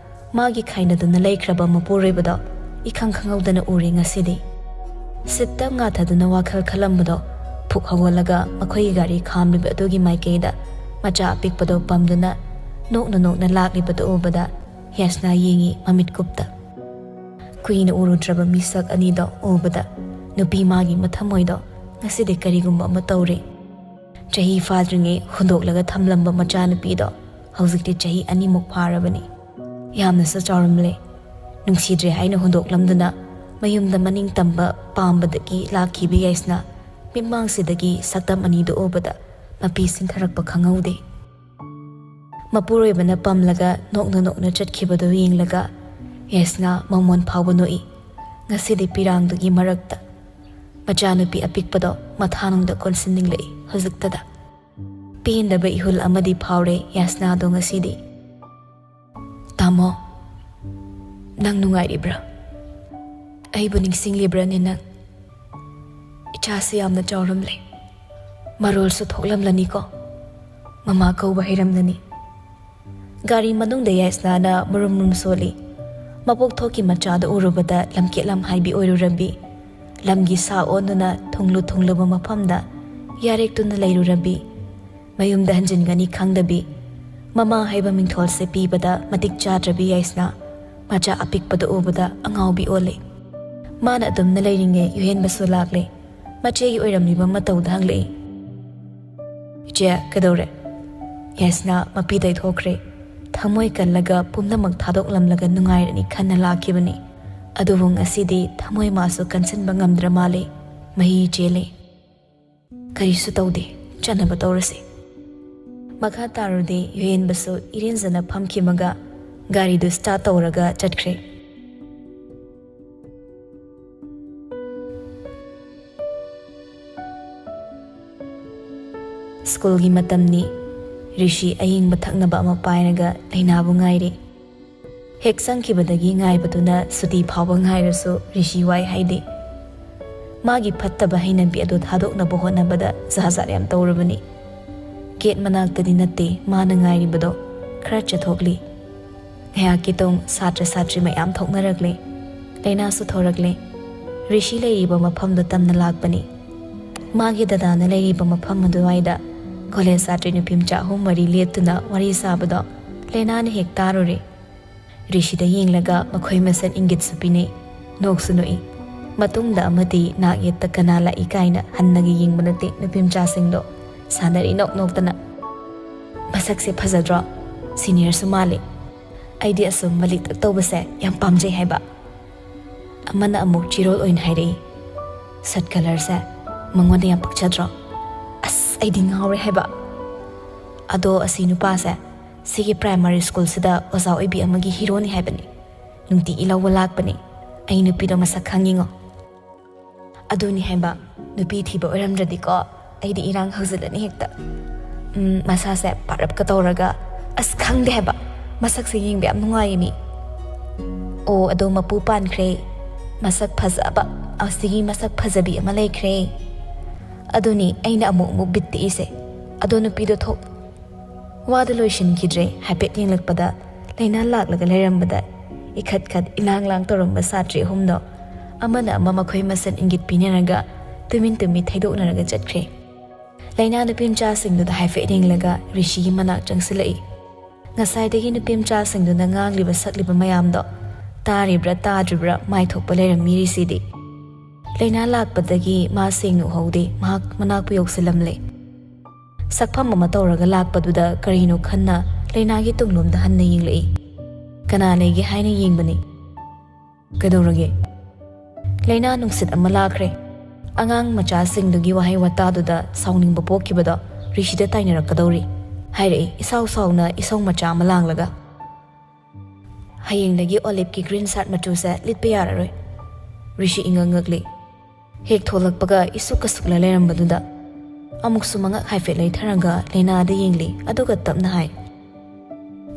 ꯃꯥꯒꯤ ꯈꯥꯏꯅꯗꯨꯅ ꯂꯩꯈ꯭ꯔꯕ ꯃꯄꯨꯔꯣꯏꯕꯗꯣ ꯏꯈꯪ ꯈꯪꯍꯧꯗꯅ ꯎꯔꯦ ꯉꯁꯤꯗꯤ꯫ ꯁꯤꯠꯇ ꯉꯥꯊꯗꯨꯅ ꯋꯥꯈꯜ ꯈꯜꯂꯝꯕꯗꯣ ꯐꯨꯛ ꯍꯧꯒꯠꯂꯒ ꯃꯈꯣꯏꯒꯤ ꯒꯥꯔꯤ ꯈꯥꯝꯂꯤꯕ ꯑꯗꯨꯒꯤ ꯃꯥꯏꯀꯩꯗ ꯃꯆꯥ ꯑꯄꯤꯛꯄꯗꯣ ꯄꯝꯗꯨꯅ ꯅꯣꯛꯅ ꯅꯣꯛꯅ ꯂꯥꯛꯂꯤꯕꯗꯨ ꯎꯕꯗ ꯌꯥꯏꯁꯅꯥ ꯌꯦꯡꯉꯤ ꯃꯃꯤꯠ ꯀꯨꯞꯇ꯫ ꯀꯨꯏꯅ ꯎꯔꯨꯗ꯭ꯔꯕ ꯃꯤꯁꯛ ꯑꯅꯤꯗꯣ ꯎꯕꯗ ꯅꯨꯄꯤ ꯃꯥꯒꯤ ꯃꯊꯃꯣꯏꯗꯣ ꯉꯁꯤꯗꯤ ꯀꯔꯤꯒꯨꯝꯕ ꯑꯃ ꯇꯧꯔꯦ꯫ ꯆꯍꯤ ꯐꯥꯗ꯭ꯔꯤꯉꯩ ꯍꯨꯟꯗꯣꯛꯂꯒ ꯊꯝꯂꯝꯕ ꯃꯆꯥꯅꯨꯄꯤꯗꯣ ꯍꯧꯖꯤꯛꯇꯤ ꯆꯍꯤ ꯑꯅꯤꯃꯨꯛ ꯐꯥꯔꯕꯅꯤ꯫ ꯌꯥꯝꯅꯁꯨ ꯆꯥꯎꯔꯝꯂꯦ꯫ ꯅꯨꯡꯁꯤꯗ꯭ꯔꯦ ꯍꯥꯏꯅ ꯍꯨꯟꯗꯣꯛꯂꯝꯗꯨꯅ ꯃꯌꯨꯝꯗ ꯃꯅꯤꯡ ꯇꯝꯕ ꯄꯥꯝꯕꯗꯒꯤ ꯂꯥꯛꯈꯤꯕ ꯌꯥꯏꯁꯅꯥ ꯃꯤꯠꯃꯥꯡꯁꯤꯗꯒꯤ ꯁꯛꯇꯝ ꯑꯅꯤꯗꯨ ꯎꯕꯗ ꯃꯄꯤ ꯁꯤꯟꯊꯔꯛꯄ ꯈꯪꯍꯧꯗꯦ꯫ ꯃꯄꯨꯔꯣꯏꯕꯅ ꯄꯝꯂꯒ ꯅꯣꯛꯅ ꯅꯣꯛꯅ ꯆꯠꯈꯤꯕꯗꯨ ꯌꯦꯡꯂꯒ ꯌꯥꯏꯁꯅꯥ ꯃꯃꯣꯟ ꯐꯥꯎꯕ ꯅꯣꯛꯏ꯫ ꯉꯁꯤꯗꯤ ꯄꯤꯔꯥꯡꯗꯨꯒꯤ ꯃꯔꯛꯇ ꯃꯆꯥꯅꯨꯄꯤ ꯑꯄꯤꯛꯄꯗꯣ ꯃꯊꯥꯅꯨꯡꯗ ꯀꯣꯟꯁꯤꯟꯅꯤꯡꯂꯛꯏ ꯍꯧꯖꯤꯛꯇꯗ꯫ ꯄꯦꯟꯗꯕ ꯏꯍꯨꯜ ꯑꯃꯗꯤ ꯐꯥꯎꯔꯦ ꯌꯥꯏꯁꯅꯥꯗꯣ ꯉꯁꯤꯗꯤ꯫ "ꯇꯥꯃꯣ, ꯅꯪ ꯅꯨꯡꯉꯥꯏꯔꯤꯕ꯭ꯔꯥ? ꯑꯩꯕꯨ ꯅꯤꯡꯁꯤꯡꯂꯤꯕ꯭ꯔꯥꯅꯦ ꯅꯪ? ꯏꯆꯥꯁꯤ ꯌꯥꯝꯅ ꯆꯥꯎꯔꯝꯂꯦ꯫ ꯃꯔꯣꯜꯁꯨ ꯊꯣꯛꯂꯝꯂꯅꯤꯀꯣ꯫ ꯃꯃꯥ ꯀꯧꯕ ꯍꯩꯔꯝꯂꯅꯤ꯫" ꯒꯥꯔꯤ ꯃꯅꯨꯡꯗ ꯌꯥꯏꯁꯅꯥꯅ ꯃꯨꯔꯨꯝ ꯃꯨꯔꯨꯝ ꯁꯣꯜꯂꯤ꯫ ꯃꯄꯣꯛꯊꯣꯛꯀꯤ ꯃꯆꯥꯗ ꯎꯔꯨꯕꯗ ꯂꯝꯀꯦꯠ ꯂꯝꯍꯥꯏꯕꯤ ꯑꯣꯏꯔꯨꯔꯝꯕꯤ꯫ ꯂꯝꯒꯤ ꯁꯥ ꯑꯣꯟꯗꯨꯅ ꯊꯨꯡꯂꯨ ꯊꯨꯡꯂꯨꯕ ꯃꯐꯝꯗ ꯌꯥꯔꯦꯛꯇꯨꯅ ꯂꯩꯔꯨꯔꯝꯕꯤ꯫ ꯃꯌꯨꯝꯗ ꯍꯟꯖꯤꯟꯒꯅꯤ ꯈꯪꯗꯕꯤ꯫ ꯃꯃꯥ ꯍꯥꯏꯕ ꯃꯤꯡꯊꯣꯜꯁꯦ ꯄꯤꯕꯗ ꯃꯇꯤꯛ ꯆꯥꯗ꯭ꯔꯕꯤ ꯌꯥꯏꯁꯅꯥ ꯃꯆꯥ ꯑꯄꯤꯛꯄꯗ ꯎꯕꯗ ꯑꯉꯥꯎꯕꯤ ꯑꯣꯜꯂꯦ꯫ ꯃꯥꯅ ꯑꯗꯨꯝꯅ ꯂꯩꯔꯤꯉꯩ ꯌꯨꯍꯦꯟꯕꯁꯨ ꯂꯥꯛꯂꯦ꯫ ꯃꯆꯦꯒꯤ ꯑꯣꯏꯔꯝꯂꯤꯕ ꯃꯇꯧꯗ ꯍꯪꯂꯛꯏ꯫ "ꯏꯆꯦ, ꯀꯩꯗꯧꯔꯦ?" ꯌꯥꯏꯁꯅꯥ ꯃꯄꯤ ꯇꯩꯊꯣꯛꯈ꯭ꯔꯦ꯫ ꯊꯃꯣꯏ ꯀꯜꯂꯒ ꯄꯨꯝꯅꯃꯛ ꯊꯥꯗꯣꯛꯂꯝꯂꯒ ꯅꯨꯡꯉꯥꯏꯔꯅꯤ ꯈꯟꯅ ꯂꯥꯛꯈꯤꯕꯅꯤ꯫ ꯑꯗꯨꯕꯨ ꯉꯁꯤꯗꯤ ꯊꯃꯣꯏ ꯃꯥꯁꯨ ꯀꯟꯁꯤꯟꯕ ꯉꯝꯗ꯭ꯔ ꯃꯥꯜꯂꯦ꯫ ꯃꯍꯤ ꯆꯦꯜꯂꯦ꯫ "ꯀꯔꯤꯁꯨ ꯇꯧꯗꯦ, ꯆꯠꯅꯕ ꯇꯧꯔꯁꯤ꯫" ꯃꯈꯥ ꯇꯥꯔꯨꯗꯦ ꯌꯨꯍꯦꯟꯕꯁꯨ ꯏꯔꯦꯟꯖꯅ ꯐꯝꯈꯤꯕꯒ ꯒꯥꯔꯤꯗꯨ ꯁ꯭ꯇꯥꯔꯠ ꯇꯧꯔꯒ ꯆꯠꯈ꯭ꯔꯦ꯫ ꯁ꯭ꯀꯨꯜꯒꯤ ꯃꯇꯝꯅꯤ꯫ ꯔꯤꯁꯤ ꯑꯌꯤꯡꯕ ꯊꯛꯅꯕ ꯑꯃ ꯄꯥꯏꯔꯒ ꯂꯩꯅꯥꯕꯨ ꯉꯥꯏꯔꯤ꯫ ꯍꯦꯛ ꯆꯪꯈꯤꯕꯗꯒꯤ ꯉꯥꯏꯕꯗꯨꯅ ꯁꯨꯇꯤ ꯐꯥꯎꯕ ꯉꯥꯏꯔꯁꯨ ꯔꯤꯁꯤ ꯋꯥꯏ ꯍꯥꯏꯗꯦ꯫ ꯃꯥꯒꯤ ꯐꯠꯇꯕ ꯍꯩꯅꯕꯤ ꯑꯗꯨ ꯊꯥꯗꯣꯛꯅꯕ ꯍꯣꯠꯅꯕꯗ ꯖꯥꯠ ꯖꯥꯠ ꯌꯥꯝ ꯇꯧꯔꯕꯅꯤ꯫ ꯒꯦꯠ ꯃꯅꯥꯛꯇꯗꯤ ꯅꯠꯇꯦ ꯃꯥꯅ ꯉꯥꯏꯔꯤꯕꯗꯣ, ꯈꯔ ꯆꯠꯊꯣꯛꯂꯤ꯫ ꯉꯥꯏꯍꯥꯛꯀꯤ ꯇꯨꯡ ꯁꯥꯇ꯭ꯔ ꯁꯥꯇ꯭ꯔꯤ ꯃꯌꯥꯝ ꯊꯣꯛꯅꯔꯛꯂꯦ꯫ ꯂꯥꯏꯅꯥꯁꯨ ꯊꯣꯔꯛꯂꯦ꯫ ꯔꯤꯁꯤ ꯂꯩꯔꯤꯕ ꯃꯐꯝꯗꯨ ꯇꯝꯅ ꯂꯥꯛꯄꯅꯤ꯫ ꯃꯥꯒꯤ ꯗꯗꯥꯅ ꯂꯩꯔꯤꯕ ꯃꯐꯝ ꯑꯗꯨꯋꯥꯏꯗ ꯀꯣꯂꯦꯖ ꯁꯥꯇ꯭ꯔꯤ ꯅꯨꯄꯤ ꯃꯆꯥ ꯑꯍꯨꯝ ꯃꯔꯤ ꯂꯦꯞꯇꯨꯅ ꯋꯥꯔꯤ ꯁꯥꯕꯗꯣ ꯂꯥꯏꯅꯥꯅ ꯍꯦꯛ ꯇꯥꯔꯨꯔꯦ꯫ ꯔꯤꯁꯤꯗ ꯌꯦꯡꯂꯒ ꯃꯈꯣꯏ ꯃꯁꯦꯟ ꯏꯪꯒꯤꯠꯁꯨ ꯄꯤꯅꯩ, ꯅꯣꯛꯁꯨ ꯅꯣꯛꯏ꯫ ꯃꯇꯨꯡꯗ ꯑꯃꯗꯤ ꯅꯥꯛ ꯌꯦꯠꯇ ꯀꯅꯥ ꯂꯥꯛꯏ ꯀꯥꯏꯅ ꯍꯟꯅꯒ ꯌꯦꯡꯕ ꯅꯠꯇꯦ ꯅꯨꯄꯤ ꯃꯆꯥꯁꯤꯡꯗꯣ꯫ ꯁꯥꯟꯅꯔꯤ ꯅꯣꯛ ꯅꯣꯛꯇꯅ꯫ "ꯃꯁꯛꯁꯦ ꯐꯖꯗ꯭ꯔꯣ? ꯁꯤꯅꯤꯌꯔꯁꯨ ꯃꯥꯜꯂꯤ꯫ ꯑꯩꯗꯤ ꯑꯁꯨꯝ ꯃꯂꯤꯛꯇꯛ ꯇꯧꯕꯁꯦ ꯌꯥꯝ ꯄꯥꯝꯖꯩ ꯍꯥꯏꯕ꯫" ꯑꯃꯅ ꯑꯃꯨꯛ ꯆꯤꯔꯣꯜ ꯑꯣꯏꯅ ꯍꯥꯏꯔꯛꯏ, "ꯁꯠ ꯀꯂꯔꯁꯦ ꯃꯉꯣꯟꯗ ꯌꯥꯝ ꯄꯛꯆꯗ꯭ꯔꯣ? ꯑꯁ, ꯑꯩꯗꯤ ꯉꯥꯎꯔꯦ ꯍꯥꯏꯕ꯫ ꯑꯗꯣ ꯑꯁꯤ ꯅꯨꯄꯥꯁꯦ ꯁꯤꯒꯤ ꯄ꯭ꯔꯥꯏꯃꯥꯔꯤ ꯁ꯭ꯀꯨꯜꯁꯤꯗ ꯑꯣꯖꯥ ꯑꯣꯏꯕꯤ ꯑꯃꯒꯤ ꯍꯤꯔꯣꯅꯤ ꯍꯥꯏꯕꯅꯤ꯫ ꯅꯨꯡꯇꯤꯒꯤ ꯂꯧꯕ ꯂꯥꯛꯄꯅꯤ꯫ ꯑꯩ ꯅꯨꯄꯤꯗꯣ ꯃꯁꯛ ꯈꯪꯉꯤꯉꯣ꯫" ꯑꯗꯨꯅꯤ ꯍꯥꯏꯕ, ꯅꯨꯄꯤ ꯊꯤꯕ ꯑꯣꯏꯔꯝꯗ꯭ꯔꯗꯤꯀꯣ, ꯑꯩꯗꯤ ꯏꯔꯥꯡ ꯍꯧꯖꯤꯜꯂꯅꯤ ꯍꯦꯛꯇ꯫ ꯎꯝ, ꯃꯁꯥꯁꯦ ꯄꯥꯔꯞꯀ ꯇꯧꯔꯒ, ꯑꯁ, ꯈꯪꯗꯦ ꯍꯥꯏꯕ, ꯃꯁꯛꯁꯦ ꯌꯦꯡꯕ ꯌꯥꯝ ꯅꯨꯡꯉꯥꯏꯌꯦ ꯃꯤ꯫ ꯑꯣ, ꯑꯗꯣ ꯃꯄꯨ ꯄꯥꯟꯈ꯭ꯔꯦ꯫ ꯃꯁꯛ ꯐꯖꯕ, ꯑꯁꯤꯒꯤ ꯃꯁꯛ ꯐꯖꯕꯤ ꯑꯃ ꯂꯩꯈ꯭ꯔꯦ꯫ ꯑꯗꯨꯅꯤ ꯑꯩꯅ ꯑꯃꯨꯛ ꯑꯃꯨꯛ ꯕꯤꯠ ꯇꯦꯛꯏꯁꯦ꯫ ꯑꯗꯣ ꯅꯨꯄꯤꯗꯣ ꯊꯣꯛ-, ꯋꯥꯗꯨ ꯂꯣꯏꯁꯤꯟꯈꯤꯗ꯭ꯔꯦ꯫ ꯍꯥꯏꯐꯦꯠ ꯌꯦꯡꯂꯛꯄꯗ ꯂꯩꯅꯥ ꯂꯥꯛꯂꯒ ꯂꯩꯔꯝꯕꯗ ꯏꯈꯠ ꯈꯠ ꯏꯂꯥꯡ ꯂꯥꯡ ꯇꯧꯔꯝꯕ ꯁꯥꯇ꯭ꯔꯤ ꯑꯍꯨꯝꯗꯣ ꯑꯃꯅ ꯑꯃ ꯃꯈꯣꯏ ꯃꯁꯦꯟ ꯏꯪꯒꯤꯠ ꯄꯤꯅꯔꯒ ꯇꯨꯃꯤꯟ ꯇꯨꯃꯤꯟ ꯊꯩꯗꯣꯛꯅꯔꯒ ꯆꯠꯈ꯭ꯔꯦ꯫ ꯂꯩꯅꯥ ꯅꯨꯄꯤ ꯃꯆꯥꯁꯤꯡꯗꯨꯗ ꯍꯥꯏꯐꯦꯠ ꯌꯦꯡꯂꯒ ꯔꯤꯁꯤꯒꯤ ꯃꯅꯥꯛ ꯆꯪꯁꯤꯜꯂꯛꯏ꯫ ꯉꯁꯥꯏꯗꯒꯤ ꯅꯨꯄꯤ ꯃꯆꯥꯁꯤꯡꯗꯨꯅ ꯉꯥꯡꯂꯤꯕ ꯁꯛꯂꯤꯕ ꯃꯌꯥꯝꯗꯣ ꯇꯥꯔꯤꯕ꯭ꯔꯥ ꯇꯥꯗ꯭ꯔꯤꯕ꯭ꯔꯥ ꯃꯥꯏꯊꯣꯛꯄ ꯂꯩꯔꯝꯃꯤ ꯔꯤꯁꯤꯗꯤ꯫ ꯂꯩꯅꯥ ꯂꯥꯛꯄꯗꯒꯤ ꯃꯥ ꯁꯦꯡꯅ ꯎꯍꯧꯗꯦ, ꯃꯍꯥꯛ ꯃꯅꯥꯛꯄꯨ ꯌꯧꯁꯤꯜꯂꯝꯂꯦ꯫ ꯁꯛꯐꯝ ꯑꯃ ꯇꯧꯔꯒ ꯂꯥꯛꯄꯗꯨꯗ ꯀꯔꯤꯅꯣ ꯈꯟꯅ ꯂꯩꯅꯥꯒꯤ ꯇꯨꯡꯂꯣꯝꯗ ꯍꯟꯅ ꯌꯦꯡꯂꯛꯏ꯫ "ꯀꯅꯥ ꯂꯩꯒꯦ ꯍꯥꯏꯅ ꯌꯦꯡꯕꯅꯤ꯫" "ꯀꯩꯗꯧꯔꯒꯦ?" "ꯂꯩꯅꯥ ꯅꯨꯡꯁꯤꯠ ꯑꯃ ꯂꯥꯛꯈ꯭ꯔꯦ꯫" ꯑꯉꯥꯡ ꯃꯆꯥꯁꯤꯡꯗꯨꯒꯤ ꯋꯥꯍꯩ ꯋꯥꯇꯥꯗꯨꯗ ꯁꯥꯎꯅꯤꯡꯕ ꯄꯣꯛꯈꯤꯕꯗꯣ ꯔꯤꯁꯤꯗ ꯇꯥꯏꯅꯔꯛꯀꯗꯧꯔꯤ ꯍꯥꯏꯔꯛꯏ, ꯏꯁꯥꯎ ꯁꯥꯎꯅ ꯏꯁꯧ ꯃꯆꯥ ꯑꯃ ꯂꯥꯡꯂꯒ꯫ "ꯍꯌꯦꯡꯗꯒꯤ ꯑꯣꯂꯤꯞꯀꯤ ꯒ꯭ꯔꯤꯟ ꯁꯥꯔꯠ ꯃꯆꯨꯁꯦ ꯂꯤꯠꯄ ꯌꯥꯔꯔꯣꯏ꯫" ꯔꯤꯁꯤ ꯏꯉꯛ ꯉꯛꯂꯤ꯫ ꯍꯦꯛ ꯊꯣꯛꯂꯛꯄꯒ ꯏꯁꯨꯛ ꯀꯁꯨꯛꯂ ꯂꯩꯔꯝꯕꯗꯨꯗ ꯑꯃꯨꯛꯁꯨ ꯃꯉꯛ ꯍꯥꯏꯐꯦꯠ ꯂꯩꯊꯔꯒ ꯂꯩꯅꯥꯗ ꯌꯦꯡꯂꯤ, ꯑꯗꯨꯒ ꯇꯞꯅ ꯍꯥꯏ,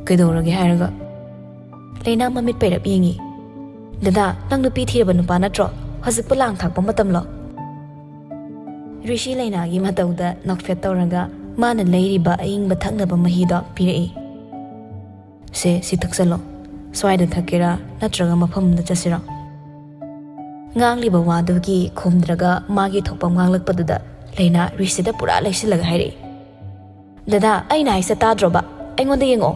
"ꯀꯩꯗꯧꯔꯒꯦ ꯍꯥꯏꯔꯒ?" ꯂꯩꯅꯥ ꯃꯃꯤꯠ ꯄꯩꯔꯞ ꯌꯦꯡꯉꯤ꯫ "ꯗꯗꯥ, ꯅꯪ ꯅꯨꯄꯤ ꯊꯤꯔꯕ ꯅꯨꯄꯥ ꯅꯠꯇ꯭ꯔꯣ? ꯍꯧꯖꯤꯛꯄꯨ ꯂꯥꯡ ꯊꯥꯛꯄ ꯃꯇꯝꯂꯣ?" ꯔꯤꯁꯤ ꯂꯩꯅꯥꯒꯤ ꯃꯇꯧꯗ ꯅꯣꯛꯐꯦꯠ ꯇꯧꯔꯒ ꯃꯥꯅ ꯂꯩꯔꯤꯕ ꯑꯏꯪꯕ ꯊꯛꯅꯕ ꯃꯍꯤꯗꯣ ꯄꯤꯔꯛꯏ꯫ "ꯁꯦ, ꯁꯤ ꯊꯛꯆꯜꯂꯣ꯫ ꯁ꯭ꯋꯥꯏꯗ ꯊꯛꯀꯦꯔꯥ ꯅꯠꯇ꯭ꯔꯒ ꯃꯐꯝ ꯑꯃꯗ ꯆꯠꯁꯤꯔꯣ?" ꯉꯥꯡꯂꯤꯕ ꯋꯥꯗꯨꯒꯤ ꯈꯨꯝꯗ꯭ꯔꯒ ꯃꯥꯒꯤ ꯊꯣꯛꯄ ꯉꯥꯡꯂꯛꯄꯗꯨꯗ ꯂꯩꯅꯥ ꯔꯤꯁꯤꯗ ꯄꯨꯔꯥ ꯂꯩꯁꯤꯜꯂꯒ ꯍꯥꯏꯔꯛꯏ, "ꯗꯗꯥ, ꯑꯩꯅ ꯍꯥꯏꯁꯦ ꯇꯥꯗ꯭ꯔꯣꯕ? ꯑꯩꯉꯣꯟꯗ ꯌꯦꯡꯉꯛꯑꯣ꯫"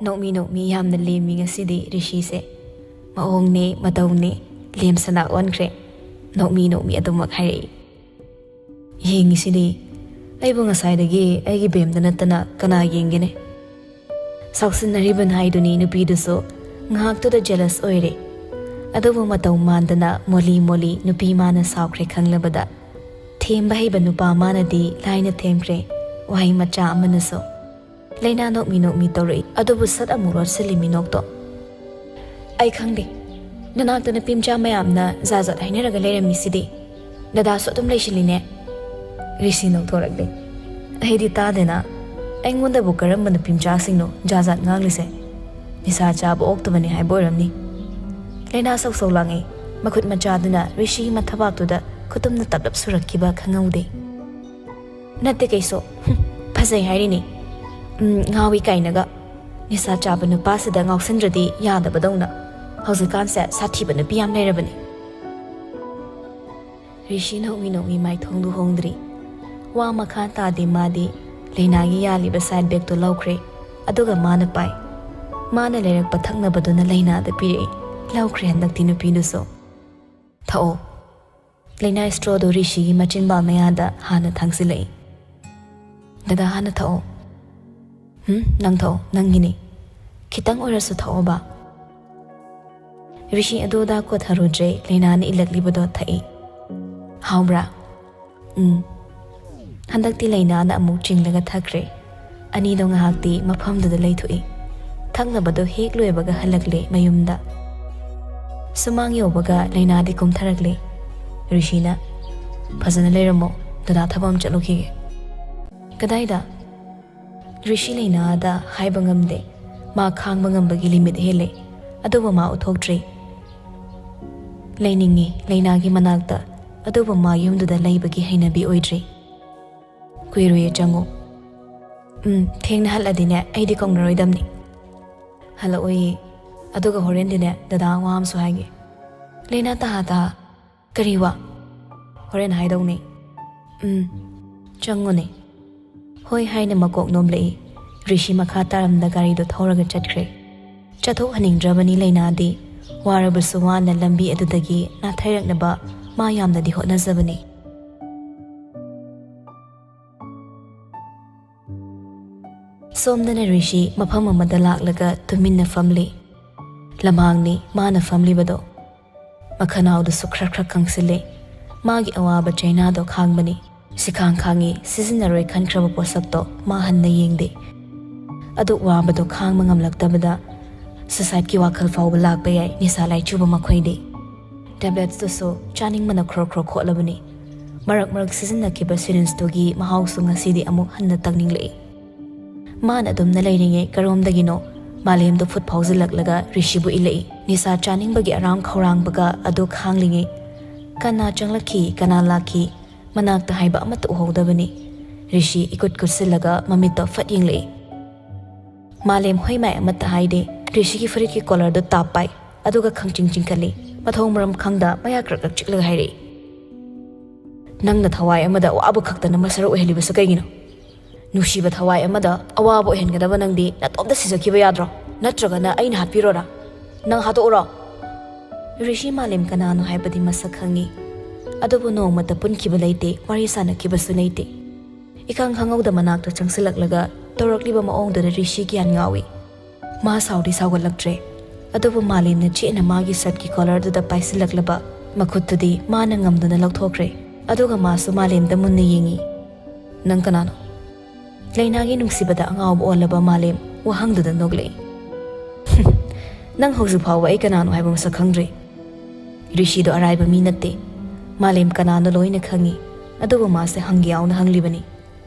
ꯅꯣꯛꯃꯤ ꯅꯣꯛꯃꯤ ꯌꯥꯝꯅ ꯂꯦꯝꯃꯤ ꯉꯁꯤꯗꯤ ꯔꯤꯁꯤꯁꯦ꯫ ꯃꯑꯣꯡꯅꯦ ꯃꯇꯧꯅꯦ ꯂꯦꯝ ꯁꯅꯥ ꯑꯣꯟꯈ꯭ꯔꯦ꯫ ꯅꯣꯛꯃꯤ ꯅꯣꯛꯃꯤ ꯑꯗꯨꯃꯛ ꯍꯥꯏꯔꯛꯏ꯫ "ꯌꯦꯡꯉꯤꯁꯤꯗꯤ, ꯑꯩꯕꯨ ꯉꯁꯥꯏꯗꯒꯤ ꯑꯩꯒꯤ ꯕꯦꯝꯗ ꯅꯠꯇꯅ ꯀꯅꯥ ꯌꯦꯡꯒꯦꯅꯦ?" ꯁꯥꯎꯁꯤꯟꯅꯔꯤꯕꯅ ꯍꯥꯏꯗꯨꯅꯤ ꯅꯨꯄꯤꯗꯨꯁꯨ ꯉꯥꯏꯍꯥꯛꯇꯨꯗ ꯖꯦꯂꯁ ꯑꯣꯏꯔꯦ꯫ ꯑꯗꯨꯕꯨ ꯃꯇꯧ ꯃꯥꯟꯗꯅ ꯃꯣꯂꯤ ꯃꯣꯂꯤ ꯅꯨꯄꯤ ꯃꯥꯅ ꯁꯥꯎꯈ꯭ꯔꯦ ꯈꯪꯂꯕꯗ ꯊꯦꯝꯕ ꯍꯩꯕ ꯅꯨꯄꯥ ꯃꯥꯅꯗꯤ ꯂꯥꯏꯅ ꯊꯦꯝꯈ꯭ꯔꯦ ꯋꯥꯍꯩ ꯃꯆꯥ ꯑꯃꯅꯁꯨ꯫ ꯂꯩꯅꯥ ꯅꯣꯛꯃꯤ ꯅꯣꯛꯃꯤ ꯇꯧꯔꯛꯏ, ꯑꯗꯨꯕꯨ ꯁꯠ ꯑꯃꯨꯛ ꯂꯣꯠꯁꯤꯜꯂꯤ ꯃꯤꯅꯣꯛꯇꯣ꯫ "ꯑꯩ ꯈꯪꯗꯦ, ꯅꯅꯥꯛꯇ ꯅꯨꯄꯤ ꯃꯆꯥ ꯃꯌꯥꯝꯅ ꯖꯥꯠ ꯖꯥꯠ ꯍꯥꯏꯅꯔꯒ ꯂꯩꯔꯝꯃꯤꯁꯤꯗꯤ꯫ ꯗꯗꯥꯁꯨ ꯑꯗꯨꯝ ꯂꯩꯁꯤꯜꯂꯤꯅꯦ?" ꯔꯤꯁꯤ ꯅꯣꯛꯊꯣꯔꯛꯂꯦ꯫ "ꯑꯩꯗꯤ ꯇꯥꯗꯦꯅ꯫ ꯑꯩꯉꯣꯟꯗꯕꯨ ꯀꯔꯝꯕ ꯅꯨꯄꯤ ꯃꯆꯥꯁꯤꯡꯅꯣ ꯖꯥꯠ ꯖꯥꯠ ꯉꯥꯡꯂꯤꯁꯦ? ꯅꯤꯁꯥ ꯆꯥꯕ ꯑꯣꯛꯇꯕꯅꯤ ꯍꯥꯏꯕ ꯑꯣꯏꯔꯝꯅꯤ꯫" ꯂꯩꯅꯥ ꯁꯧ ꯁꯧ ꯂꯥꯡꯉꯛꯏ꯫ ꯃꯈꯨꯠ ꯃꯆꯥꯗꯨꯅ ꯔꯤꯁꯤꯒꯤ ꯃꯊꯕꯥꯛꯇꯨꯗ ꯈꯨꯇꯨꯝꯅ ꯇꯞꯂꯞ ꯁꯨꯔꯛꯈꯤꯕ ꯈꯪꯍꯧꯗꯦ꯫ "ꯅꯠꯇꯦ ꯀꯩꯁꯨ꯫ ꯍꯨꯝ, ꯐꯖꯩ ꯍꯥꯏꯔꯤꯅꯤ꯫ ꯎꯝ, ꯉꯥꯎꯏ ꯀꯥꯏꯅꯒ꯫ ꯅꯤꯁꯥ ꯆꯥꯕ ꯅꯨꯄꯥꯁꯤꯗ ꯉꯥꯎꯁꯤꯟꯗ꯭ꯔꯗꯤ ꯌꯥꯗꯕꯗꯧꯅ꯫ ꯍꯧꯖꯤꯛꯀꯥꯟꯁꯦ ꯁꯥꯊꯤꯕ ꯅꯨꯄꯤ ꯌꯥꯝ ꯂꯩꯔꯕꯅꯤ꯫" ꯔꯤꯁꯤ ꯅꯣꯛꯃꯤ ꯅꯣꯛꯃꯤ ꯃꯥꯏꯊꯣꯡꯗꯨ ꯍꯣꯡꯗ꯭ꯔꯤ꯫ ꯋꯥ ꯃꯈꯥ ꯇꯥꯗꯦ ꯃꯥꯗꯤ꯫ ꯂꯩꯅꯥꯒꯤ ꯌꯥꯜꯂꯤꯕ ꯁꯥꯏꯠ ꯕꯦꯒꯇꯨ ꯂꯧꯈ꯭ꯔꯦ꯫ ꯑꯗꯨꯒ ꯃꯥꯅ ꯄꯥꯏ꯫ ꯃꯥꯅ ꯂꯩꯔꯛꯄ ꯊꯛꯅꯕꯗꯨꯅ ꯂꯩꯅꯥꯗ ꯄꯤꯔꯛꯏ꯫ ꯂꯧꯈ꯭ꯔꯦ ꯍꯟꯗꯛꯇꯤ ꯅꯨꯄꯤꯗꯨꯁꯨ꯫ "ꯊꯛꯑꯣ꯫" ꯂꯩꯅꯥ ꯏꯁꯇ꯭ꯔꯣꯗꯨ ꯔꯤꯁꯤꯒꯤ ꯃꯆꯤꯟꯕꯥꯜ ꯃꯌꯥꯗ ꯍꯥꯟꯅ ꯊꯥꯡꯖꯤꯜꯂꯛꯏ꯫ "ꯗꯗꯥ ꯍꯥꯟꯅ ꯊꯛꯑꯣ꯫" "ꯍꯨꯝ, ꯅꯪ ꯊꯛꯑꯣ, ꯅꯪꯒꯤꯅꯤ꯫ ꯈꯤꯇꯪ ꯑꯣꯏꯔꯁꯨ ꯊꯛꯑꯣꯕ꯫" ꯔꯤꯁꯤ ꯑꯗꯨ ꯑꯗꯥ ꯀꯣꯊꯔꯨꯗ꯭ꯔꯦ, ꯂꯩꯅꯥꯅ ꯏꯜꯂꯛꯂꯤꯕꯗꯣ ꯊꯛꯏ꯫ "ꯍꯥꯎꯕ꯭ꯔꯥ?" "ꯎꯝ꯫" ꯍꯟꯗꯛꯇꯤ ꯂꯩꯅꯥꯅ ꯑꯃꯨꯛ ꯆꯤꯡꯂꯒ ꯊꯛꯈ꯭ꯔꯦ꯫ ꯑꯅꯤꯗꯣ ꯉꯥꯏꯍꯥꯛꯇꯤ ꯃꯐꯝꯗꯨꯗ ꯂꯩꯊꯣꯛꯏ꯫ ꯊꯛꯅꯕꯗꯣ ꯍꯦꯛ ꯂꯣꯏꯕꯒ ꯍꯜꯂꯛꯂꯦ ꯃꯌꯨꯝꯗ꯫ ꯁꯨꯃꯥꯡ ꯌꯧꯕꯒ ꯂꯩꯅꯥꯗꯤ ꯀꯨꯝꯊꯔꯛꯂꯦ꯫ ꯔꯤꯁꯤꯅ, "ꯐꯖꯅ ꯂꯩꯔꯝꯃꯣ, ꯗꯗꯥ ꯊꯕꯛ ꯑꯃ ꯆꯠꯂꯨꯈꯤꯒꯦ꯫" "ꯀꯗꯥꯏꯗ?" ꯔꯤꯁꯤ ꯂꯩꯅꯥꯗ ꯍꯥꯏꯕ ꯉꯝꯗꯦ꯫ ꯃꯥ ꯈꯥꯡꯕ ꯉꯝꯕꯒꯤ ꯂꯤꯃꯤꯠ ꯍꯦꯜꯂꯦ꯫ ꯑꯗꯨꯕꯨ ꯃꯥ ꯎꯠꯊꯣꯛꯇ꯭ꯔꯤ꯫ ꯂꯩꯅꯤꯡꯉꯤ ꯂꯩꯅꯥꯒꯤ ꯃꯅꯥꯛꯇ, ꯑꯗꯨꯕꯨ ꯃꯥ ꯌꯨꯝꯗꯨꯗ ꯂꯩꯕꯒꯤ ꯍꯩꯅꯕꯤ ꯑꯣꯏꯗ꯭ꯔꯤ꯫ "ꯀꯨꯏꯔꯣꯏꯌꯦ, ꯆꯪꯉꯨ꯫" "ꯎꯝ, ꯊꯦꯡꯅ ꯍꯜꯂꯗꯤꯅꯦ ꯑꯩꯗꯤ ꯀꯧꯅꯔꯣꯏꯗꯝꯅꯤ꯫" "ꯍꯜꯂꯛꯑꯣꯏꯌꯦ꯫ ꯑꯗꯨꯒ ꯍꯣꯔꯦꯟꯗꯤꯅꯦ ꯗꯗꯥ ꯋꯥ ꯑꯃꯁꯨ ꯍꯥꯏꯒꯦ꯫" ꯂꯩꯅꯥ ꯇꯍꯥ ꯇꯍꯥ, "ꯀꯔꯤ ꯋꯥ?" "ꯍꯣꯔꯦꯟ ꯍꯥꯏꯗꯧꯅꯦ꯫" "ꯎꯝ, ꯆꯪꯉꯨꯅꯦ꯫" "ꯍꯣꯏ" ꯍꯥꯏꯅ ꯃꯀꯣꯛ ꯅꯣꯝꯂꯛꯏ꯫ ꯔꯤꯁꯤ ꯃꯈꯥ ꯇꯥꯔꯝꯗ ꯒꯥꯔꯤꯗꯣ ꯊꯧꯔꯒ ꯆꯠꯈ꯭ꯔꯦ꯫ ꯆꯠꯊꯣꯛꯍꯟꯅꯤꯡꯗ꯭ꯔꯕꯅꯤ ꯂꯩꯅꯥꯗꯤ꯫ ꯋꯥꯔꯕꯁꯨ ꯋꯥꯅ ꯂꯝꯕꯤ ꯑꯗꯨꯗꯒꯤ ꯅꯥꯊꯩꯔꯛꯅꯕ ꯃꯥ ꯌꯥꯝꯅꯗꯤ ꯍꯣꯠꯅꯖꯕꯅꯤ꯫ ꯁꯣꯝꯗꯅ ꯔꯤꯁꯤ ꯃꯐꯝ ꯑꯃꯗ ꯂꯥꯛꯂꯒ ꯇꯨꯃꯤꯟꯅ ꯐꯝꯂꯤ꯫ ꯂꯝꯍꯥꯡꯅꯤ ꯃꯥꯅ ꯐꯝꯂꯤꯕꯗꯣ꯫ ꯃꯈꯅꯥꯎꯗꯨꯁꯨ ꯈ꯭ꯔꯛ ꯈ꯭ꯔꯛ ꯀꯪꯁꯤꯜꯂꯤ꯫ ꯃꯥꯒꯤ ꯑꯋꯥꯕ ꯆꯩꯅꯥꯗꯣ ꯈꯥꯡꯕꯅꯤ꯫ ꯁꯤꯈꯥꯡ ꯈꯥꯡꯉꯤ, ꯁꯤꯖꯤꯟꯅꯔꯣꯏ ꯈꯟꯈ꯭ꯔꯕ ꯄꯣꯠꯁꯛꯇꯣ ꯃꯥ ꯍꯟꯅ ꯌꯦꯡꯗꯦ꯫ ꯑꯗꯨꯛ ꯋꯥꯕꯗꯣ ꯈꯥꯡꯕ ꯉꯝꯂꯛꯇꯕꯗ ꯁꯨꯁꯥꯏꯗꯀꯤ ꯋꯥꯈꯜ ꯐꯥꯎꯕ ꯂꯥꯛꯄ ꯌꯥꯏ ꯅꯤꯁꯥ ꯂꯥꯏꯆꯨꯕ ꯃꯈꯣꯏꯗꯤ꯫ ꯇꯦꯕ꯭ꯂꯦꯠꯁꯇꯨꯁꯨ ꯆꯥꯅꯤꯡꯕꯅ ꯈ꯭ꯔꯣ ꯈ꯭ꯔꯣ ꯈꯣꯠꯂꯕꯅꯤ꯫ ꯃꯔꯛ ꯃꯔꯛ ꯁꯤꯖꯤꯟꯅꯈꯤꯕ ꯁꯤꯔꯤꯟꯁꯇꯨꯒꯤ ꯃꯍꯥꯎꯁꯨ ꯉꯁꯤꯗꯤ ꯑꯃꯨꯛ ꯍꯟꯅ ꯇꯪꯅꯤꯡꯂꯛꯏ꯫ ꯃꯥꯅ ꯑꯗꯨꯝꯅ ꯂꯩꯔꯤꯉꯩ ꯀꯔꯣꯝꯗꯒꯤꯅꯣ ꯃꯥꯂꯦꯝꯗꯣ ꯐꯨꯠ ꯐꯥꯎꯖꯤꯜꯂꯛꯂꯒ ꯔꯤꯁꯤꯕꯨ ꯏꯜꯂꯛꯏ꯫ ꯅꯤꯁꯥ ꯆꯥꯅꯤꯡꯕꯒꯤ ꯑꯔꯥꯝ ꯈꯧꯔꯥꯡꯕꯒ ꯑꯗꯨ ꯈꯥꯡꯂꯤꯉꯩ ꯀꯅꯥ ꯆꯪꯂꯛꯈꯤ, ꯀꯅꯥ ꯂꯥꯛꯈꯤ, ꯃꯅꯥꯛꯇ ꯍꯥꯏꯕ ꯑꯃꯠꯇ ꯎꯍꯧꯗꯕꯅꯤ꯫ ꯔꯤꯁꯤ ꯏꯀꯨꯠ ꯀꯨꯠꯁꯤꯜꯂꯒ ꯃꯃꯤꯠꯇꯣ ꯐꯠ ꯌꯦꯡꯂꯛꯏ꯫ ꯃꯥꯂꯦꯝ ꯍꯣꯏ ꯃꯥꯏ ꯑꯃꯠꯇ ꯍꯥꯏꯗꯦ꯫ ꯔꯤꯁꯤꯒꯤ ꯐꯨꯔꯤꯠꯀꯤ ꯀꯣꯂꯔꯗꯨ ꯇꯥꯞ ꯄꯥꯏ, ꯑꯗꯨꯒ ꯈꯪꯆꯤꯡ ꯆꯤꯡꯈꯠꯂꯤ꯫ ꯃꯊꯣꯡ ꯃꯔꯝ ꯈꯪꯗ ꯃꯌꯥ ꯀ꯭ꯔꯛ ꯀ꯭ꯔꯛ ꯆꯤꯛꯂꯒ ꯍꯥꯏꯔꯛꯏ, "ꯅꯪꯅ ꯊꯋꯥꯏ ꯑꯃꯗ ꯑꯋꯥꯕ ꯈꯛꯇꯅ ꯃꯁꯔꯨꯛ ꯑꯣꯏꯍꯜꯂꯤꯕꯁꯨ ꯀꯩꯒꯤꯅꯣ? ꯅꯨꯡꯁꯤꯕ ꯊꯋꯥꯏ ꯑꯃꯗ ꯑꯋꯥꯕ ꯑꯣꯏꯍꯟꯒꯗꯕ ꯅꯪꯗꯤ ꯅꯇꯣꯝꯇ ꯁꯤꯖꯈꯤꯕ ꯌꯥꯗ꯭ꯔꯣ? ꯅꯠꯇ꯭ꯔꯒꯅ ꯑꯩꯅ ꯍꯥꯠꯄꯤꯔꯣꯔꯥ? ꯅꯪ ꯍꯥꯠꯇꯣꯛꯎꯔꯣ?" ꯔꯤꯁꯤ ꯃꯥꯂꯦꯝ ꯀꯅꯥꯅꯣ ꯍꯥꯏꯕꯗꯤ ꯃꯁꯛ ꯈꯪꯉꯤ, ꯑꯗꯨꯕꯨ ꯅꯣꯡꯃꯇ ꯄꯨꯟꯈꯤꯕ ꯂꯩꯇꯦ, ꯋꯥꯔꯤ ꯁꯥꯟꯅꯈꯤꯕꯁꯨ ꯂꯩꯇꯦ꯫ ꯏꯈꯪ ꯈꯪꯍꯧꯗ ꯃꯅꯥꯛꯇ ꯆꯪꯁꯤꯜꯂꯛꯂꯒ ꯇꯧꯔꯛꯂꯤꯕ ꯃꯑꯣꯡꯗꯨꯗ ꯔꯤꯁꯤ ꯒ꯭ꯌꯥꯟ ꯉꯥꯎꯏ꯫ ꯃꯥ ꯁꯥꯎꯗꯤ ꯁꯥꯎꯒꯠꯂꯛꯇ꯭ꯔꯦ, ꯑꯗꯨꯕꯨ ꯃꯥꯂꯦꯝꯅ ꯆꯦꯠꯅ ꯃꯥꯒꯤ ꯁꯔꯠꯀꯤ ꯀꯣꯂꯔꯗꯨꯗ ꯄꯥꯏꯁꯤꯜꯂꯛꯂꯕ ꯃꯈꯨꯠꯇꯨꯗꯤ ꯃꯥꯅ ꯉꯝꯗꯨꯅ ꯂꯧꯊꯣꯛꯈ꯭ꯔꯦ꯫ ꯑꯗꯨꯒ ꯃꯥꯁꯨ ꯃꯥꯂꯦꯝꯗ ꯃꯨꯟꯅ ꯌꯦꯡꯉꯤ꯫ "ꯅꯪ ꯀꯅꯥꯅꯣ?" ꯂꯩꯅꯥꯒꯤ ꯅꯨꯡꯁꯤꯕꯗ ꯑꯉꯥꯎꯕ ꯑꯣꯜꯂꯕ ꯃꯥꯂꯦꯝ ꯋꯥꯍꯪꯗꯨꯗ ꯅꯣꯛꯂꯛꯏ꯫ "ꯅꯪ ꯍꯧꯖꯤꯛ ꯐꯥꯎꯕ ꯑꯩ ꯀꯅꯥꯅꯣ ꯍꯥꯏꯕ ꯃꯁꯛ ꯈꯪꯗ꯭ꯔꯤ?" ꯔꯤꯁꯤꯗꯣ ꯑꯔꯥꯏꯕ ꯃꯤ ꯅꯠꯇꯦ꯫ ꯃꯥꯂꯦꯝ ꯀꯅꯥꯅꯣ ꯂꯣꯏꯅ ꯈꯪꯉꯤ, ꯑꯗꯨꯕꯨ ꯃꯥꯁꯦ ꯍꯪꯒꯦ ꯌꯥꯎꯅ ꯍꯪꯂꯤꯕꯅꯤ꯫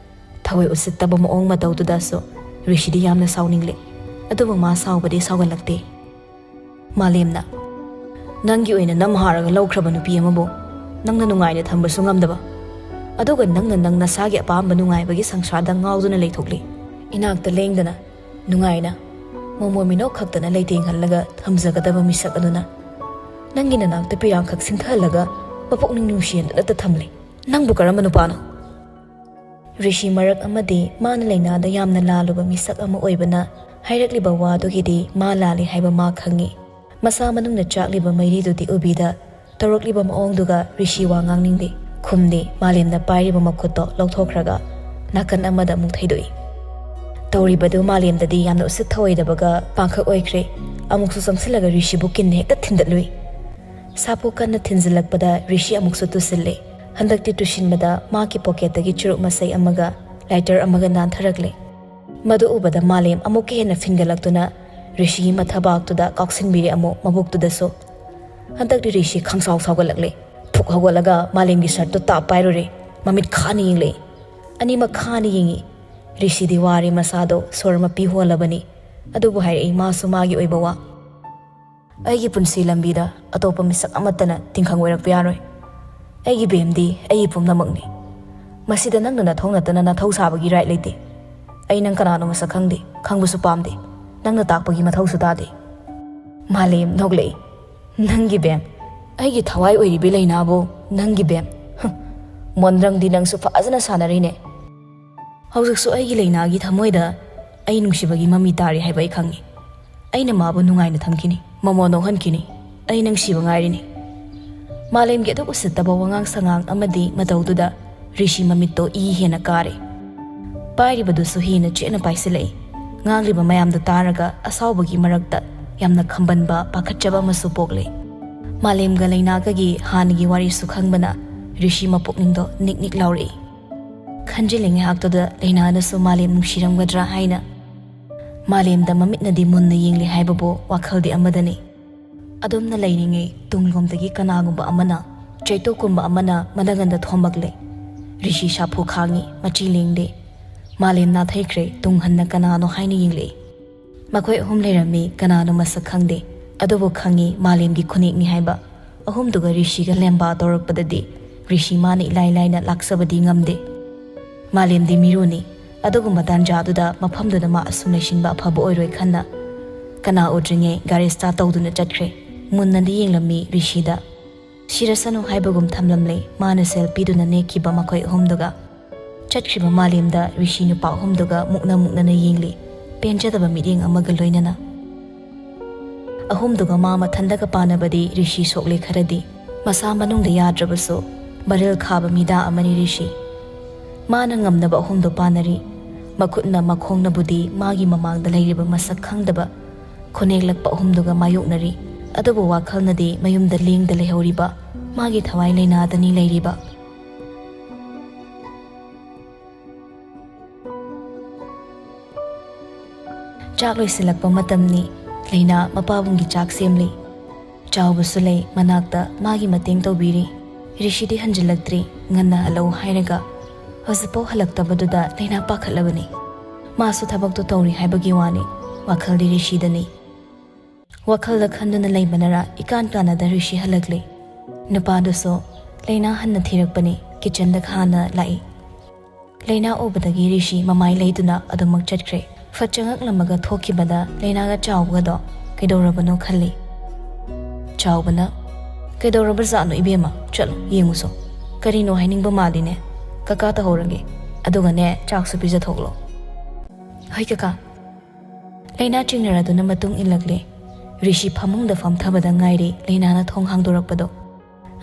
ꯊꯋꯥꯏ ꯎꯁꯤꯠꯇꯕ ꯃꯑꯣꯡ ꯃꯇꯧꯗꯨꯗꯁꯨ ꯔꯤꯁꯤꯗꯤ ꯌꯥꯝꯅ ꯁꯥꯎꯅꯤꯡꯂꯦ, ꯑꯗꯨꯕꯨ ꯃꯥ ꯁꯥꯎꯕꯗꯤ ꯁꯥꯎꯒꯠꯂꯛꯇꯦ꯫ ꯃꯥꯂꯦꯝꯅ, "ꯅꯪꯒꯤ ꯑꯣꯏꯅ ꯅꯝ ꯍꯥꯔꯒ ꯂꯧꯈ꯭ꯔꯕ ꯅꯨꯄꯤ ꯑꯃꯕꯨ ꯅꯪꯅ ꯅꯨꯡꯉꯥꯏꯅ ꯊꯝꯕꯁꯨ ꯉꯝꯗꯕ, ꯑꯗꯨꯒ ꯅꯪꯅ ꯅꯪ ꯅꯁꯥꯒꯤ ꯑꯄꯥꯝꯕ ꯅꯨꯡꯉꯥꯏꯕꯒꯤ ꯁꯪꯁꯥꯔꯗ ꯉꯥꯎꯗꯨꯅ ꯂꯩꯊꯣꯛꯂꯤ꯫ ꯏꯅꯥꯛꯇ ꯂꯦꯡꯗꯅ ꯅꯨꯡꯉꯥꯏꯅ ꯃꯣꯃꯣ ꯃꯤꯅꯣꯛ ꯈꯛꯇꯅ ꯂꯩꯇꯦꯡꯍꯜꯂꯒ ꯊꯝꯖꯒꯗꯕ ꯃꯤꯁꯛ ꯑꯗꯨꯅ ꯅꯪꯒꯤ ꯅꯅꯥꯛꯇ ꯄꯤꯔꯥꯡꯈꯛ ꯁꯤꯟꯊꯍꯜꯂꯒ ꯃꯄꯨꯛꯅꯤꯡ ꯅꯨꯡꯁꯤꯍꯟꯗꯨꯅꯇ ꯊꯝꯂꯤ꯫ ꯅꯪꯕꯨ ꯀꯔꯝꯕ ꯅꯨꯄꯥꯅꯣ?" ꯔꯤꯁꯤ ꯃꯔꯛ ꯑꯃꯗꯤ ꯃꯥꯅ ꯂꯩꯅꯥꯗ ꯌꯥꯝꯅ ꯂꯥꯜꯂꯨꯕ ꯃꯤꯁꯛ ꯑꯃ ꯑꯣꯏꯕꯅ ꯍꯥꯏꯔꯛꯂꯤꯕ ꯋꯥꯗꯨꯒꯤꯗꯤ ꯃꯥ ꯂꯥꯜꯂꯤ ꯍꯥꯏꯕ ꯃꯥ ꯈꯪꯉꯤ꯫ ꯃꯁꯥ ꯃꯅꯨꯡꯗ ꯆꯥꯛꯂꯤꯕ ꯃꯩꯔꯤꯗꯨꯗꯤ ꯎꯕꯤꯗ ꯇꯧꯔꯛꯂꯤꯕ ꯃꯑꯣꯡꯗꯨꯒ ꯔꯤꯁꯤ ꯋꯥ ꯉꯥꯡꯅꯤꯡꯗꯦ꯫ ꯈꯨꯝꯗꯦ꯫ ꯃꯥꯂꯦꯝꯅ ꯄꯥꯏꯔꯤꯕ ꯃꯈꯨꯠꯇꯣ ꯂꯧꯊꯣꯛꯈ꯭ꯔꯒ ꯅꯥꯀꯟ ꯑꯃꯗ ꯑꯃꯨꯛ ꯊꯩꯗꯣꯛꯏ꯫ ꯇꯧꯔꯤꯕꯗꯨ ꯃꯥꯂꯦꯝꯗꯗꯤ ꯌꯥꯝꯅ ꯎꯁꯤꯠ ꯊꯑꯣꯏꯗꯕꯒ ꯄꯥꯡꯈꯛ ꯑꯣꯏꯈ꯭ꯔꯦ꯫ ꯑꯃꯨꯛꯁꯨ ꯆꯪꯁꯤꯜꯂꯒ ꯔꯤꯁꯤꯕꯨ ꯀꯤꯟꯅ ꯍꯦꯛꯇ ꯊꯤꯟꯗꯠꯂꯨꯏ꯫ ꯁꯥꯄꯨ ꯀꯟꯅ ꯊꯤꯟꯖꯤꯜꯂꯛꯄꯗ ꯔꯤꯁꯤ ꯑꯃꯨꯛꯁꯨ ꯇꯨꯁꯤꯜꯂꯦ꯫ ꯍꯟꯗꯛꯇꯤ ꯇꯨꯁꯤꯟꯕꯗ ꯃꯥꯒꯤ ꯄꯣꯀꯦꯠꯇꯒꯤ ꯆꯨꯔꯨꯞ ꯃꯆꯩ ꯑꯃꯒ ꯂꯥꯏꯇꯔ ꯑꯃꯒ ꯅꯥꯟꯊꯔꯛꯂꯦ꯫ ꯃꯗꯨ ꯎꯕꯗ ꯃꯥꯂꯦꯝ ꯑꯃꯨꯛꯀ ꯍꯦꯟꯅ ꯐꯤꯟꯒꯠꯂꯛꯇꯨꯅ ꯔꯤꯁꯤꯒꯤ ꯃꯊꯕꯥꯛꯇꯨꯗ ꯀꯥꯎꯁꯤꯟꯕꯤꯔꯦ ꯑꯃꯨꯛ ꯃꯕꯨꯛꯇꯨꯗꯁꯨ꯫ ꯍꯟꯗꯛꯇꯤ ꯔꯤꯁꯤ ꯈꯪꯁꯥꯎ ꯁꯥꯎꯒꯠꯂꯛꯂꯦ꯫ ꯐꯨꯛ ꯍꯧꯒꯠꯂꯒ ꯃꯥꯂꯦꯝꯒꯤ ꯁꯔꯠꯇꯨ ꯇꯥꯞ ꯄꯥꯏꯔꯨꯔꯦ꯫ ꯃꯃꯤꯠ ꯈꯥꯅ ꯌꯦꯡꯂꯛꯏ꯫ ꯑꯅꯤꯃꯛ ꯈꯥꯅ ꯌꯦꯡꯉꯤ꯫ ꯔꯤꯁꯤꯗꯤ ꯋꯥꯔꯦ ꯃꯁꯥꯗꯣ, ꯁꯣꯔ ꯃꯄꯤ ꯍꯣꯜꯂꯕꯅꯤ꯫ ꯑꯗꯨꯕꯨ ꯍꯥꯏꯔꯛꯏ ꯃꯥꯁꯨ ꯃꯥꯒꯤ ꯑꯣꯏꯕ ꯋꯥ꯫ ꯑꯩꯒꯤ ꯄꯨꯟꯁꯤ ꯂꯝꯕꯤꯗ ꯑꯇꯣꯞꯄ ꯃꯤꯁꯛ ꯑꯃꯠꯇꯅ ꯇꯤꯡꯈꯪ ꯑꯣꯏꯔꯛꯄ ꯌꯥꯔꯣꯏ꯫ ꯑꯩꯒꯤ ꯕꯦꯝꯗꯤ ꯑꯩꯒꯤ ꯄꯨꯝꯅꯃꯛꯅꯤ꯫ ꯃꯁꯤꯗ ꯅꯪꯅ ꯅꯊꯧ ꯅꯠꯇꯅ ꯅꯊꯧ ꯁꯥꯕꯒꯤ ꯔꯥꯏꯠ ꯂꯩꯇꯦ꯫ ꯑꯩ ꯅꯪ ꯀꯅꯥꯅꯣ ꯃꯁꯛ ꯈꯪꯗꯦ, ꯈꯪꯕꯁꯨ ꯄꯥꯝꯗꯦ꯫ ꯅꯪꯅ ꯇꯥꯛꯄꯒꯤ ꯃꯊꯧꯁꯨ ꯇꯥꯗꯦ꯫ ꯃꯥꯂꯦꯝ ꯅꯣꯛꯂꯛꯏ꯫ ꯅꯪꯒꯤ ꯕꯦꯝ, ꯑꯩꯒꯤ ꯊꯋꯥꯏ ꯑꯣꯏꯔꯤꯕꯤ ꯂꯩꯅꯥꯕꯨ ꯅꯪꯒꯤ ꯕꯦꯝ꯫ ꯍꯨꯝ, ꯃꯣꯟꯗ꯭ꯔꯪꯗꯤ ꯅꯪꯁꯨ ꯐꯖꯅ ꯁꯥꯟꯅꯔꯤꯅꯦ꯫ ꯍꯧꯖꯤꯛꯁꯨ ꯑꯩꯒꯤ ꯂꯩꯅꯥꯒꯤ ꯊꯃꯣꯏꯗ ꯑꯩ ꯅꯨꯡꯁꯤꯕꯒꯤ ꯃꯃꯤ ꯇꯥꯔꯤ ꯍꯥꯏꯕ ꯑꯩ ꯈꯪꯉꯤ꯫ ꯑꯩꯅ ꯃꯥꯕꯨ ꯅꯨꯡꯉꯥꯏꯅ ꯊꯝꯈꯤꯅꯤ, ꯃꯃꯣꯟ ꯅꯣꯛꯍꯟꯈꯤꯅꯤ꯫ ꯑꯩ ꯅꯪ ꯁꯤꯕ ꯉꯥꯏꯔꯤꯅꯤ꯫ ꯃꯥꯂꯦꯝꯒꯤ ꯑꯗꯨꯛ ꯎꯁꯤꯠꯇꯕ ꯋꯥꯉꯥꯡ ꯁꯉꯥꯡ ꯑꯃꯗꯤ ꯃꯇꯧꯗꯨꯗ ꯔꯤꯁꯤ ꯃꯃꯤꯠꯇꯣ ꯏ ꯍꯦꯟꯅ ꯀꯥꯔꯦ꯫ ꯄꯥꯏꯔꯤꯕꯗꯨꯁꯨ ꯍꯦꯟꯅ ꯆꯦꯠꯅ ꯄꯥꯏꯁꯤꯜꯂꯛꯏ꯫ ꯉꯥꯡꯂꯤꯕ ꯃꯌꯥꯝꯗꯨ ꯇꯥꯔꯒ ꯑꯁꯥꯎꯕꯒꯤ ꯃꯔꯛꯇ ꯌꯥꯝꯅ ꯈꯝꯕꯟꯕ, ꯄꯥꯈꯠꯆꯕ ꯑꯃꯁꯨ ꯄꯣꯛꯂꯦ꯫ ꯃꯥꯂꯦꯝꯒ ꯂꯩꯅꯥꯒꯒꯤ ꯍꯥꯟꯅꯒꯤ ꯋꯥꯔꯤꯁꯨ ꯈꯪꯕꯅ ꯔꯤꯁꯤ ꯃꯄꯨꯛꯅꯤꯡꯗꯣ ꯅꯤꯛ ꯅꯤꯛ ꯂꯥꯎꯔꯛꯏ꯫ ꯈꯟꯖꯤꯜꯂꯤ ꯉꯥꯏꯍꯥꯛꯇꯨꯗ ꯂꯩꯅꯥꯅꯁꯨ ꯃꯥꯂꯦꯝ ꯅꯨꯡꯁꯤꯔꯝꯒꯗ꯭ꯔꯥ ꯍꯥꯏꯅ꯫ ꯃꯥꯂꯦꯝꯗ ꯃꯃꯤꯠꯅꯗꯤ ꯃꯨꯟꯅ ꯌꯦꯡꯂꯤ ꯍꯥꯏꯕꯕꯨ ꯋꯥꯈꯜꯗꯤ ꯑꯃꯗꯅꯤ꯫ ꯑꯗꯨꯝꯅ ꯂꯩꯔꯤꯉꯩ ꯇꯨꯡꯂꯣꯝꯗꯒꯤ ꯀꯅꯥꯒꯨꯝꯕ ꯑꯃꯅ, ꯆꯩꯇꯣꯛꯀꯨꯝꯕ ꯑꯃꯅ ꯃꯅꯒꯟꯗ ꯊꯣꯝꯃꯛꯂꯦ꯫ ꯔꯤꯁꯤ ꯁꯥꯐꯨ ꯈꯥꯡꯉꯤ, ꯃꯆꯤ ꯂꯦꯡꯗꯦ꯫ ꯃꯥꯂꯦꯝ ꯅꯥꯊꯩꯈ꯭ꯔꯦ, ꯇꯨꯡ ꯍꯟꯅ ꯀꯅꯥꯅꯣ ꯍꯥꯏꯅ ꯌꯦꯡꯂꯛꯏ꯫ ꯃꯈꯣꯏ ꯑꯍꯨꯝ ꯂꯩꯔꯝꯃꯤ, ꯀꯅꯥꯅꯣ ꯃꯁꯛ ꯈꯪꯗꯦ, ꯑꯗꯨꯕꯨ ꯈꯪꯉꯤ ꯃꯥꯂꯦꯝꯒꯤ ꯈꯨꯅꯦꯛꯅꯤ ꯍꯥꯏꯕ꯫ ꯑꯍꯨꯝꯗꯨꯒ ꯔꯤꯁꯤꯒ ꯂꯦꯝꯕꯥ ꯇꯧꯔꯛꯄꯗꯗꯤ ꯔꯤꯁꯤ ꯃꯥꯅ ꯏꯂꯥꯏ ꯂꯥꯏꯅ ꯂꯥꯛꯆꯕꯗꯤ ꯉꯝꯗꯦ꯫ ꯃꯥꯂꯦꯝꯗꯤ ꯃꯤꯔꯣꯟꯅꯤ, ꯑꯗꯨꯒꯨꯝꯕ ꯇꯥꯟꯖꯥꯗꯨꯗ ꯃꯐꯝꯗꯨꯗ ꯃꯥ ꯑꯁꯨꯝ ꯂꯩꯁꯤꯟꯕ ꯑꯐꯕ ꯑꯣꯏꯔꯣꯏ ꯈꯟꯅ ꯀꯅꯥ ꯎꯗ꯭ꯔꯤꯉꯩ ꯒꯥꯔꯤ ꯁ꯭ꯇꯥꯔꯠ ꯇꯧꯗꯨꯅ ꯆꯠꯈ꯭ꯔꯦ꯫ ꯃꯨꯟꯅꯗꯤ ꯌꯦꯡꯂꯝꯃꯤ ꯔꯤꯁꯤꯗ꯫ ꯁꯤꯔꯁꯅꯨ ꯍꯥꯏꯕꯒꯨꯝ ꯊꯝꯂꯝꯂꯦ ꯃꯥꯅ ꯁꯦꯜ ꯄꯤꯗꯨꯅ ꯅꯦꯛꯈꯤꯕ ꯃꯈꯣꯏ ꯑꯍꯨꯝꯗꯨꯒ꯫ ꯆꯠꯈ꯭ꯔꯤꯕ ꯃꯥꯂꯦꯝꯗ ꯔꯤꯁꯤ ꯅꯨꯄꯥ ꯑꯍꯨꯝꯗꯨꯒ ꯃꯨꯛꯅ ꯃꯨꯛꯅꯅ ꯌꯦꯡꯂꯤ, ꯄꯦꯟꯖꯗꯕ ꯃꯤꯠꯌꯦꯡ ꯑꯃꯒ ꯂꯣꯏꯅꯅ꯫ ꯑꯍꯨꯝꯗꯨꯒ ꯃꯥ ꯃꯊꯟꯗꯒ ꯄꯥꯟꯅꯕꯗꯤ ꯔꯤꯁꯤ ꯁꯣꯛꯂꯦ ꯈꯔꯗꯤ꯫ ꯃꯁꯥ ꯃꯅꯨꯡꯗ ꯌꯥꯗ꯭ꯔꯕꯁꯨ ꯃꯔꯤꯜ ꯈꯥꯕ ꯃꯤꯗꯥ ꯑꯃꯅꯤ ꯔꯤꯁꯤ꯫ ꯃꯥꯅ ꯉꯝꯅꯕ ꯑꯍꯨꯝꯗꯣ ꯄꯥꯟꯅꯔꯤ꯫ ꯃꯈꯨꯠꯅ ꯃꯈꯣꯡꯅꯕꯨꯗꯤ ꯃꯥꯒꯤ ꯃꯃꯥꯡꯗ ꯂꯩꯔꯤꯕ ꯃꯁꯛ ꯈꯪꯗꯕ ꯈꯨꯅꯦꯛꯂꯛꯄ ꯑꯍꯨꯝꯗꯨꯒ ꯃꯥꯌꯣꯛꯅꯔꯤ꯫ ꯑꯗꯨꯕꯨ ꯋꯥꯈꯜꯅꯗꯤ ꯃꯌꯨꯝꯗ ꯂꯦꯡꯗ ꯂꯩꯍꯧꯔꯤꯕ ꯃꯥꯒꯤ ꯊꯋꯥꯏ ꯂꯩꯅꯥꯗꯅꯤ ꯂꯩꯔꯤꯕ꯫ ꯆꯥꯛ ꯂꯣꯏꯁꯤꯜꯂꯛꯄ ꯃꯇꯝꯅꯤ꯫ ꯂꯩꯅꯥ ꯃꯄꯥꯕꯨꯡꯒꯤ ꯆꯥꯛ ꯁꯦꯝꯂꯤ꯫ ꯆꯥꯎꯕꯁꯨ ꯂꯩ ꯃꯅꯥꯛꯇ ꯃꯥꯒꯤ ꯃꯇꯦꯡ ꯇꯧꯕꯤꯔꯤ꯫ ꯔꯤꯁꯤꯗꯤ ꯍꯟꯖꯤꯜꯂꯛꯇ꯭ꯔꯤ, ꯉꯟꯅ ꯍꯜꯂꯛꯎ ꯍꯥꯏꯔꯒ ꯍꯧꯖꯤꯛꯐꯥꯎ ꯍꯜꯂꯛꯇꯕꯗꯨꯗ ꯂꯩꯅꯥ ꯄꯥꯈꯠꯂꯕꯅꯤ꯫ ꯃꯥꯁꯨ ꯊꯕꯛꯇꯨ ꯇꯧꯔꯤ ꯍꯥꯏꯕꯒꯤ ꯋꯥꯅꯤ, ꯋꯥꯈꯜꯗꯤ ꯔꯤꯁꯤꯗꯅꯤ꯫ ꯋꯥꯈꯜꯗ ꯈꯟꯗꯨꯅ ꯂꯩꯕꯅꯔ ꯏꯀꯥꯟ ꯀꯥꯟꯅꯗ ꯔꯤꯁꯤ ꯍꯜꯂꯛꯂꯤ꯫ ꯅꯨꯄꯥꯗꯨꯁꯨ ꯂꯩꯅꯥ ꯍꯟꯅ ꯊꯤꯔꯛꯄꯅꯤ, ꯀꯤꯆꯟꯗ ꯍꯥꯟꯅ ꯂꯥꯛꯏ꯫ ꯂꯩꯅꯥ ꯎꯕꯗꯒꯤ ꯔꯤꯁꯤ ꯃꯃꯥꯏ ꯂꯩꯗꯨꯅ ꯑꯗꯨꯃꯛ ꯆꯠꯈ꯭ꯔꯦ꯫ ꯐꯠ ꯆꯪꯉꯛꯂꯝꯃꯒ ꯊꯣꯛꯈꯤꯕꯗ ꯂꯩꯅꯥꯒ ꯆꯥꯎꯕꯒꯗꯣ ꯀꯩꯗꯧꯔꯕꯅꯣ ꯈꯜꯂꯤ꯫ ꯆꯥꯎꯕꯅ, "ꯀꯩꯗꯧꯔꯕꯖꯥꯠꯅꯣ ꯏꯕꯦꯝꯃ? ꯆꯠꯂꯣ ꯌꯦꯡꯉꯨꯁꯣ꯫ ꯀꯔꯤꯅꯣ ꯍꯥꯏꯅꯤꯡꯕ ꯃꯥꯜꯂꯤꯅꯦ꯫ ꯀꯀꯥ ꯇꯧꯍꯧꯔꯒꯦ꯫ ꯑꯗꯨꯒꯅꯦ ꯆꯥꯛꯁꯨ ꯄꯤꯖꯊꯣꯛꯂꯣ꯫" "ꯍꯣꯏ ꯀꯀꯥ꯫" ꯂꯩꯅꯥ ꯆꯤꯡꯅꯔꯗꯨꯅ ꯃꯇꯨꯡ ꯏꯜꯂꯛꯂꯦ꯫ ꯔꯤꯁꯤ ꯐꯃꯨꯡꯗ ꯐꯝꯊꯕꯗ ꯉꯥꯏꯔꯤ ꯂꯩꯅꯥꯅ ꯊꯣꯡ ꯍꯥꯡꯗꯣꯔꯛꯄꯗꯣ꯫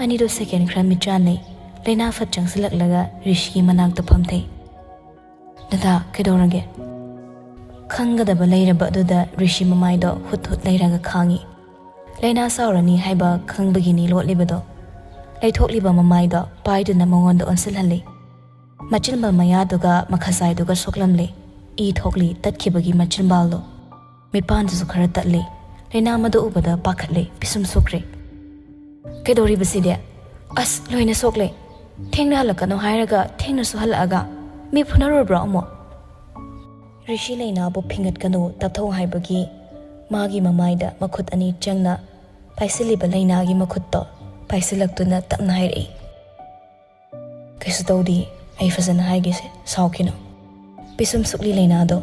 ꯑꯅꯤꯗꯣ ꯁꯦꯀꯦꯟ ꯈꯔ ꯃꯤꯠꯆꯥꯟꯅꯩ꯫ ꯂꯩꯅꯥ ꯐꯠ ꯆꯪꯁꯤꯜꯂꯛꯂꯒ ꯔꯤꯁꯤꯒꯤ ꯃꯅꯥꯛꯇ ꯐꯝꯊꯩ꯫ "ꯗꯗꯥ, ꯀꯩꯗꯧꯔꯒꯦ?" ꯈꯪꯒꯗꯕ ꯂꯩꯔꯕ ꯑꯗꯨꯗ ꯔꯤꯁꯤ ꯃꯃꯥꯏꯗꯣ ꯍꯨꯠ ꯍꯨꯠ ꯂꯩꯔꯒ ꯈꯥꯡꯉꯤ꯫ ꯂꯩꯅꯥ ꯁꯥꯎꯔꯅꯤ ꯍꯥꯏꯕ ꯈꯪꯕꯒꯤꯅꯤ ꯂꯣꯠꯂꯤꯕꯗꯣ꯫ ꯂꯩꯊꯣꯛꯂꯤꯕ ꯃꯃꯥꯏꯗꯣ ꯄꯥꯏꯗꯨꯅ ꯃꯉꯣꯟꯗ ꯑꯣꯟꯁꯤꯜꯍꯜꯂꯤ꯫ ꯃꯆꯤꯟꯕꯥꯜ ꯃꯌꯥꯗꯨꯒ ꯃꯈꯖꯥꯏꯗꯨꯒ ꯁꯣꯛꯂꯝꯂꯦ꯫ ꯏ ꯊꯣꯛꯂꯤ ꯇꯠꯈꯤꯕꯒꯤ ꯃꯆꯤꯟꯕꯥꯜꯗꯣ꯫ ꯃꯤꯄꯥꯟꯗꯨꯁꯨ ꯈꯔ ꯇꯠꯂꯦ꯫ ꯂꯩꯅꯥ ꯃꯗꯨ ꯎꯕꯗ ꯄꯥꯈꯠꯂꯦ, ꯄꯤꯁꯨꯝ ꯁꯨꯛꯈ꯭ꯔꯦ꯫ "ꯀꯩꯗꯧꯔꯤꯕꯁꯤꯗꯤ? ꯑꯁ, ꯂꯣꯏꯅ ꯁꯣꯛꯂꯦ꯫ ꯊꯦꯡꯅ ꯍꯜꯂꯛꯀꯅꯣ ꯍꯥꯏꯔꯒ ꯊꯦꯡꯅꯁꯨ ꯍꯜꯂꯛꯑꯒ꯫ ꯃꯤ ꯐꯨꯅꯔꯨꯔꯕ꯭ꯔꯣ ꯑꯃꯨꯛ?" ꯔꯤꯁꯤ ꯂꯩꯅꯥꯕꯨ ꯐꯤꯡꯒꯠꯀꯅꯨ, ꯇꯞꯊꯧ ꯍꯥꯏꯕꯒꯤ ꯃꯥꯒꯤ ꯃꯃꯥꯏꯗ ꯃꯈꯨꯠ ꯑꯅꯤ ꯆꯪꯅ ꯄꯥꯏꯁꯤꯜꯂꯤꯕ ꯂꯩꯅꯥꯒꯤ ꯃꯈꯨꯠꯇꯣ ꯄꯥꯏꯁꯤꯜꯂꯛꯇꯨꯅ ꯇꯞꯅ ꯍꯥꯏꯔꯛꯏ꯫ "ꯀꯩꯁꯨ ꯇꯧꯗꯦ, ꯑꯩ ꯐꯖꯅ ꯍꯥꯏꯒꯦꯁꯦ, ꯁꯥꯎꯈꯤꯅꯨ꯫" ꯄꯤꯁꯨꯝ ꯁꯨꯛꯂꯤ ꯂꯩꯅꯥꯗꯣ꯫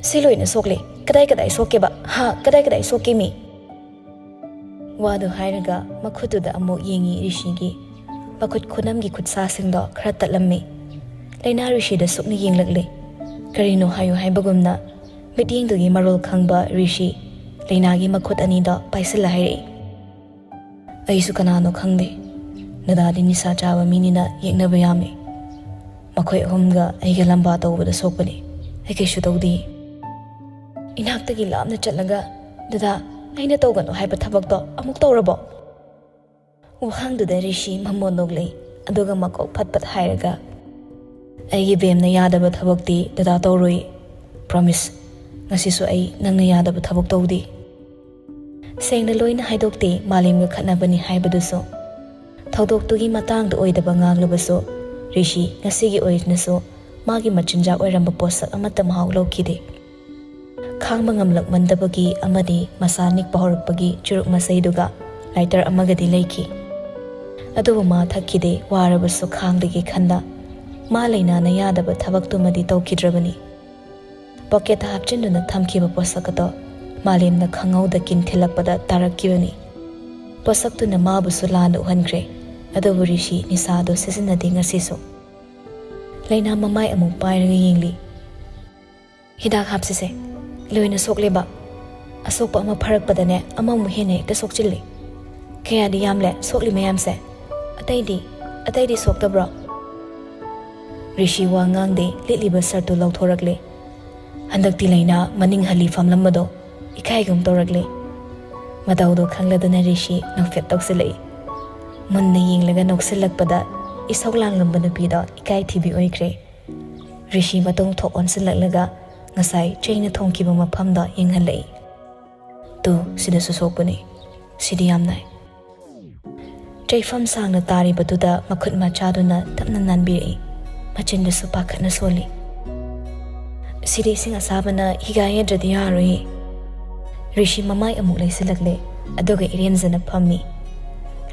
"ꯁꯤ ꯂꯣꯏꯅ ꯁꯣꯛꯂꯦ, ꯀꯗꯥꯏ ꯀꯗꯥꯏ ꯁꯣꯛꯀꯦꯕ? ꯍꯥ, ꯀꯗꯥꯏ ꯀꯗꯥꯏ ꯁꯣꯛꯀꯦ ꯃꯤ?" ꯋꯥꯗꯨ ꯍꯥꯏꯔꯒ ꯃꯈꯨꯠꯇꯨꯗ ꯑꯃꯨꯛ ꯌꯦꯡꯉꯤ ꯔꯤꯁꯤꯒꯤ꯫ ꯃꯈꯨꯠ ꯈꯨꯅꯝꯒꯤ ꯈꯨꯠꯁꯥꯁꯤꯡꯗꯣ ꯈꯔ ꯇꯠꯂꯝꯃꯤ꯫ ꯂꯩꯅꯥ ꯔꯤꯁꯤꯗ ꯁꯨꯛꯅ ꯌꯦꯡꯂꯛꯂꯦ꯫ ꯀꯔꯤꯅꯣ ꯍꯥꯏꯌꯨ ꯍꯥꯏꯕꯒꯨꯝꯅ ꯃꯤꯠꯌꯦꯡꯗꯨꯒꯤ ꯃꯔꯣꯜ ꯈꯪꯕ ꯔꯤꯁꯤ ꯂꯩꯅꯥꯒꯤ ꯃꯈꯨꯠ ꯑꯅꯤꯗꯣ ꯄꯥꯏꯁꯤꯜꯂ ꯍꯥꯏꯔꯛꯏ, "ꯑꯩꯁꯨ ꯀꯅꯥꯅꯣ ꯈꯪꯗꯦ꯫ ꯗꯗꯥꯗꯤ ꯅꯤꯁꯥ ꯆꯥꯕ ꯃꯤꯅꯤꯅ ꯌꯦꯛꯅꯕ ꯌꯥꯝꯃꯤ꯫ ꯃꯈꯣꯏ ꯑꯍꯨꯝꯒ ꯑꯩꯒ ꯂꯝꯕꯥ ꯇꯧꯕꯗ ꯁꯣꯛꯄꯅꯤ꯫ ꯑꯩ ꯀꯩꯁꯨ ꯇꯧꯗꯦ꯫ ꯏꯅꯥꯛꯇꯒꯤ ꯂꯥꯞꯅ ꯆꯠꯂꯒ, ꯗꯗꯥ, ꯑꯩꯅ ꯇꯧꯒꯅꯨ ꯍꯥꯏꯕ ꯊꯕꯛꯇꯣ ꯑꯃꯨꯛ ꯇꯧꯔꯕꯣ?" ꯋꯥꯍꯪꯗꯨꯗ ꯔꯤꯁꯤ ꯃꯃꯣꯟ ꯅꯣꯛꯂꯛꯏ, ꯑꯗꯨꯒ ꯃꯀꯣꯛ ꯐꯠ ꯐꯠ ꯍꯥꯏꯔꯒ, "ꯑꯩꯒꯤ ꯕꯦꯝꯅ ꯌꯥꯗꯕ ꯊꯕꯛꯇꯤ ꯗꯗꯥ ꯇꯧꯔꯣꯏ꯫ ꯄ꯭ꯔꯣꯃꯤꯁ, ꯉꯁꯤꯁꯨ ꯑꯩ ꯅꯪꯅ ꯌꯥꯗꯕ ꯊꯕꯛ ꯇꯧꯗꯦ꯫" ꯁꯦꯡꯅ ꯂꯣꯏꯅ ꯍꯥꯏꯗꯣꯛꯇꯦ ꯃꯥꯂꯦꯝꯒ ꯈꯠꯅꯕꯅꯤ ꯍꯥꯏꯕꯗꯨꯁꯨ꯫ ꯊꯧꯗꯣꯛꯇꯨꯒꯤ ꯃꯇꯥꯡꯗ ꯑꯣꯏꯗꯕ ꯉꯥꯡꯂꯕꯁꯨ, ꯔꯤꯁꯤ ꯉꯁꯤꯒꯤ ꯑꯣꯏꯅꯁꯨ ꯃꯥꯒꯤ ꯃꯆꯤꯟꯖꯥꯛ ꯑꯣꯏꯔꯝꯕ ꯄꯣꯠꯁꯛ ꯑꯃꯠꯇ ꯃꯍꯥꯎ ꯂꯧꯈꯤꯗꯦ꯫ ꯈꯥꯡꯕ ꯉꯝꯂꯛꯃꯟꯗꯕꯒꯤ ꯑꯃꯗꯤ ꯃꯁꯥ ꯅꯤꯛꯄ ꯍꯧꯔꯛꯄꯒꯤ ꯆꯨꯔꯨꯞ ꯃꯆꯩꯗꯨꯒ ꯂꯥꯏꯇꯔ ꯑꯃꯒꯗꯤ ꯂꯩꯈꯤ꯫ ꯑꯗꯨꯕꯨ ꯃꯥ ꯊꯛꯈꯤꯗꯦ, ꯋꯥꯔꯕꯁꯨ ꯈꯥꯡꯂꯒꯦ ꯈꯟꯅ ꯃꯥ ꯂꯩꯅꯥꯅ ꯌꯥꯗꯕ ꯊꯕꯛꯇꯨꯃꯗꯤ ꯇꯧꯈꯤꯗ꯭ꯔꯕꯅꯤ꯫ ꯄꯣꯀꯦꯠꯇ ꯍꯥꯞꯆꯤꯟꯗꯨꯅ ꯊꯝꯈꯤꯕ ꯄꯣꯠꯁꯛ ꯑꯗꯣ ꯃꯥꯂꯦꯝꯅ ꯈꯪꯍꯧꯗ ꯀꯤꯟ ꯊꯤꯜꯂꯛꯄꯗ ꯇꯥꯔꯛꯈꯤꯕꯅꯤ꯫ ꯄꯣꯠꯁꯛꯇꯨꯅ ꯃꯥꯕꯨꯁꯨ ꯂꯥꯟꯅ ꯎꯍꯟꯈ꯭ꯔꯦ꯫ ꯑꯗꯨꯕꯨ ꯔꯤꯁꯤ ꯅꯤꯁꯥꯗꯣ ꯁꯤꯖꯤꯟꯅꯗꯦ ꯉꯁꯤꯁꯨ꯫ ꯂꯩꯅꯥ ꯃꯃꯥꯏ ꯑꯃꯨꯛ ꯄꯥꯏꯔꯒ ꯌꯦꯡꯂꯤ꯫ "ꯍꯤꯗꯥꯛ ꯍꯥꯞꯁꯤꯁꯦ꯫ ꯂꯣꯏꯅ ꯁꯣꯛꯂꯦꯕ꯫ ꯑꯁꯣꯛꯄ ꯑꯃ ꯐꯔꯛꯄꯗꯅꯦ ꯑꯃꯃꯨꯛ ꯍꯦꯟꯅ ꯍꯦꯛꯇ ꯁꯣꯛꯆꯤꯜꯂꯤ꯫ ꯀꯌꯥꯗꯤ ꯌꯥꯝꯂꯦ ꯁꯣꯛꯂꯤ ꯃꯌꯥꯝꯁꯦ? ꯑꯇꯩꯗꯤ, ꯑꯇꯩꯗꯤ ꯁꯣꯛꯇꯕ꯭ꯔꯣ?" ꯔꯤꯁꯤ ꯋꯥ ꯉꯥꯡꯗꯦ, ꯂꯤꯠꯂꯤꯕ ꯁꯔꯠꯇꯨ ꯂꯧꯊꯣꯔꯛꯂꯦ꯫ ꯍꯟꯗꯛꯇꯤ ꯂꯩꯅꯥ ꯃꯅꯤꯡ ꯍꯜꯂꯤ ꯐꯝꯂꯝꯕꯗꯣ ꯏꯀꯥꯏꯒꯨꯝ ꯇꯧꯔꯛꯂꯦ꯫ ꯃꯇꯧꯗꯣ ꯈꯪꯂꯗꯅ ꯔꯤꯁꯤ ꯅꯣꯛꯐꯦꯠ ꯇꯧꯁꯤꯜꯂꯛꯏ꯫ ꯃꯨꯟꯅ ꯌꯦꯡꯂꯒ ꯅꯣꯛꯁꯤꯜꯂꯛꯄꯗ ꯏꯁꯧ ꯂꯥꯡꯂꯝꯕ ꯅꯨꯄꯤꯗꯣ ꯏꯀꯥꯏ ꯊꯤꯕꯤ ꯑꯣꯏꯈ꯭ꯔꯦ꯫ ꯔꯤꯁꯤ ꯃꯇꯨꯡ ꯊꯣꯛ ꯑꯣꯟꯁꯤꯜꯂꯛꯂꯒ ꯉꯁꯥꯏ ꯆꯩꯅ ꯊꯣꯝꯈꯤꯕ ꯃꯐꯝꯗꯣ ꯌꯦꯡꯍꯜꯂꯛꯏ꯫ "ꯇꯨ, ꯁꯤꯗꯁꯨ ꯁꯣꯛꯄꯅꯤ꯫ ꯁꯤꯗꯤ ꯌꯥꯝ ꯅꯥꯏ꯫" ꯆꯩꯐꯝ ꯁꯥꯡꯅ ꯇꯥꯔꯤꯕꯗꯨꯗ ꯃꯈꯨꯠ ꯃꯆꯥꯗꯨꯅ ꯇꯞꯅ ꯅꯥꯟꯕꯤꯔꯛꯏ꯫ ꯃꯆꯤꯟꯗꯨꯁꯨ ꯄꯥꯈꯠꯅ ꯁꯣꯜꯂꯤ꯫ "ꯁꯤꯗꯤ ꯏꯁꯤꯡ ꯑꯁꯥꯕꯅ ꯍꯤꯒꯥꯏ ꯌꯥꯗ꯭ꯔꯗꯤ ꯌꯥꯔꯣꯏꯌꯦ꯫" ꯔꯤꯁꯤ ꯃꯃꯥꯏ ꯑꯃꯨꯛ ꯂꯩꯁꯤꯜꯂꯛꯂꯦ, ꯑꯗꯨꯒ ꯏꯔꯦꯝꯖꯅ ꯐꯝꯃꯤ꯫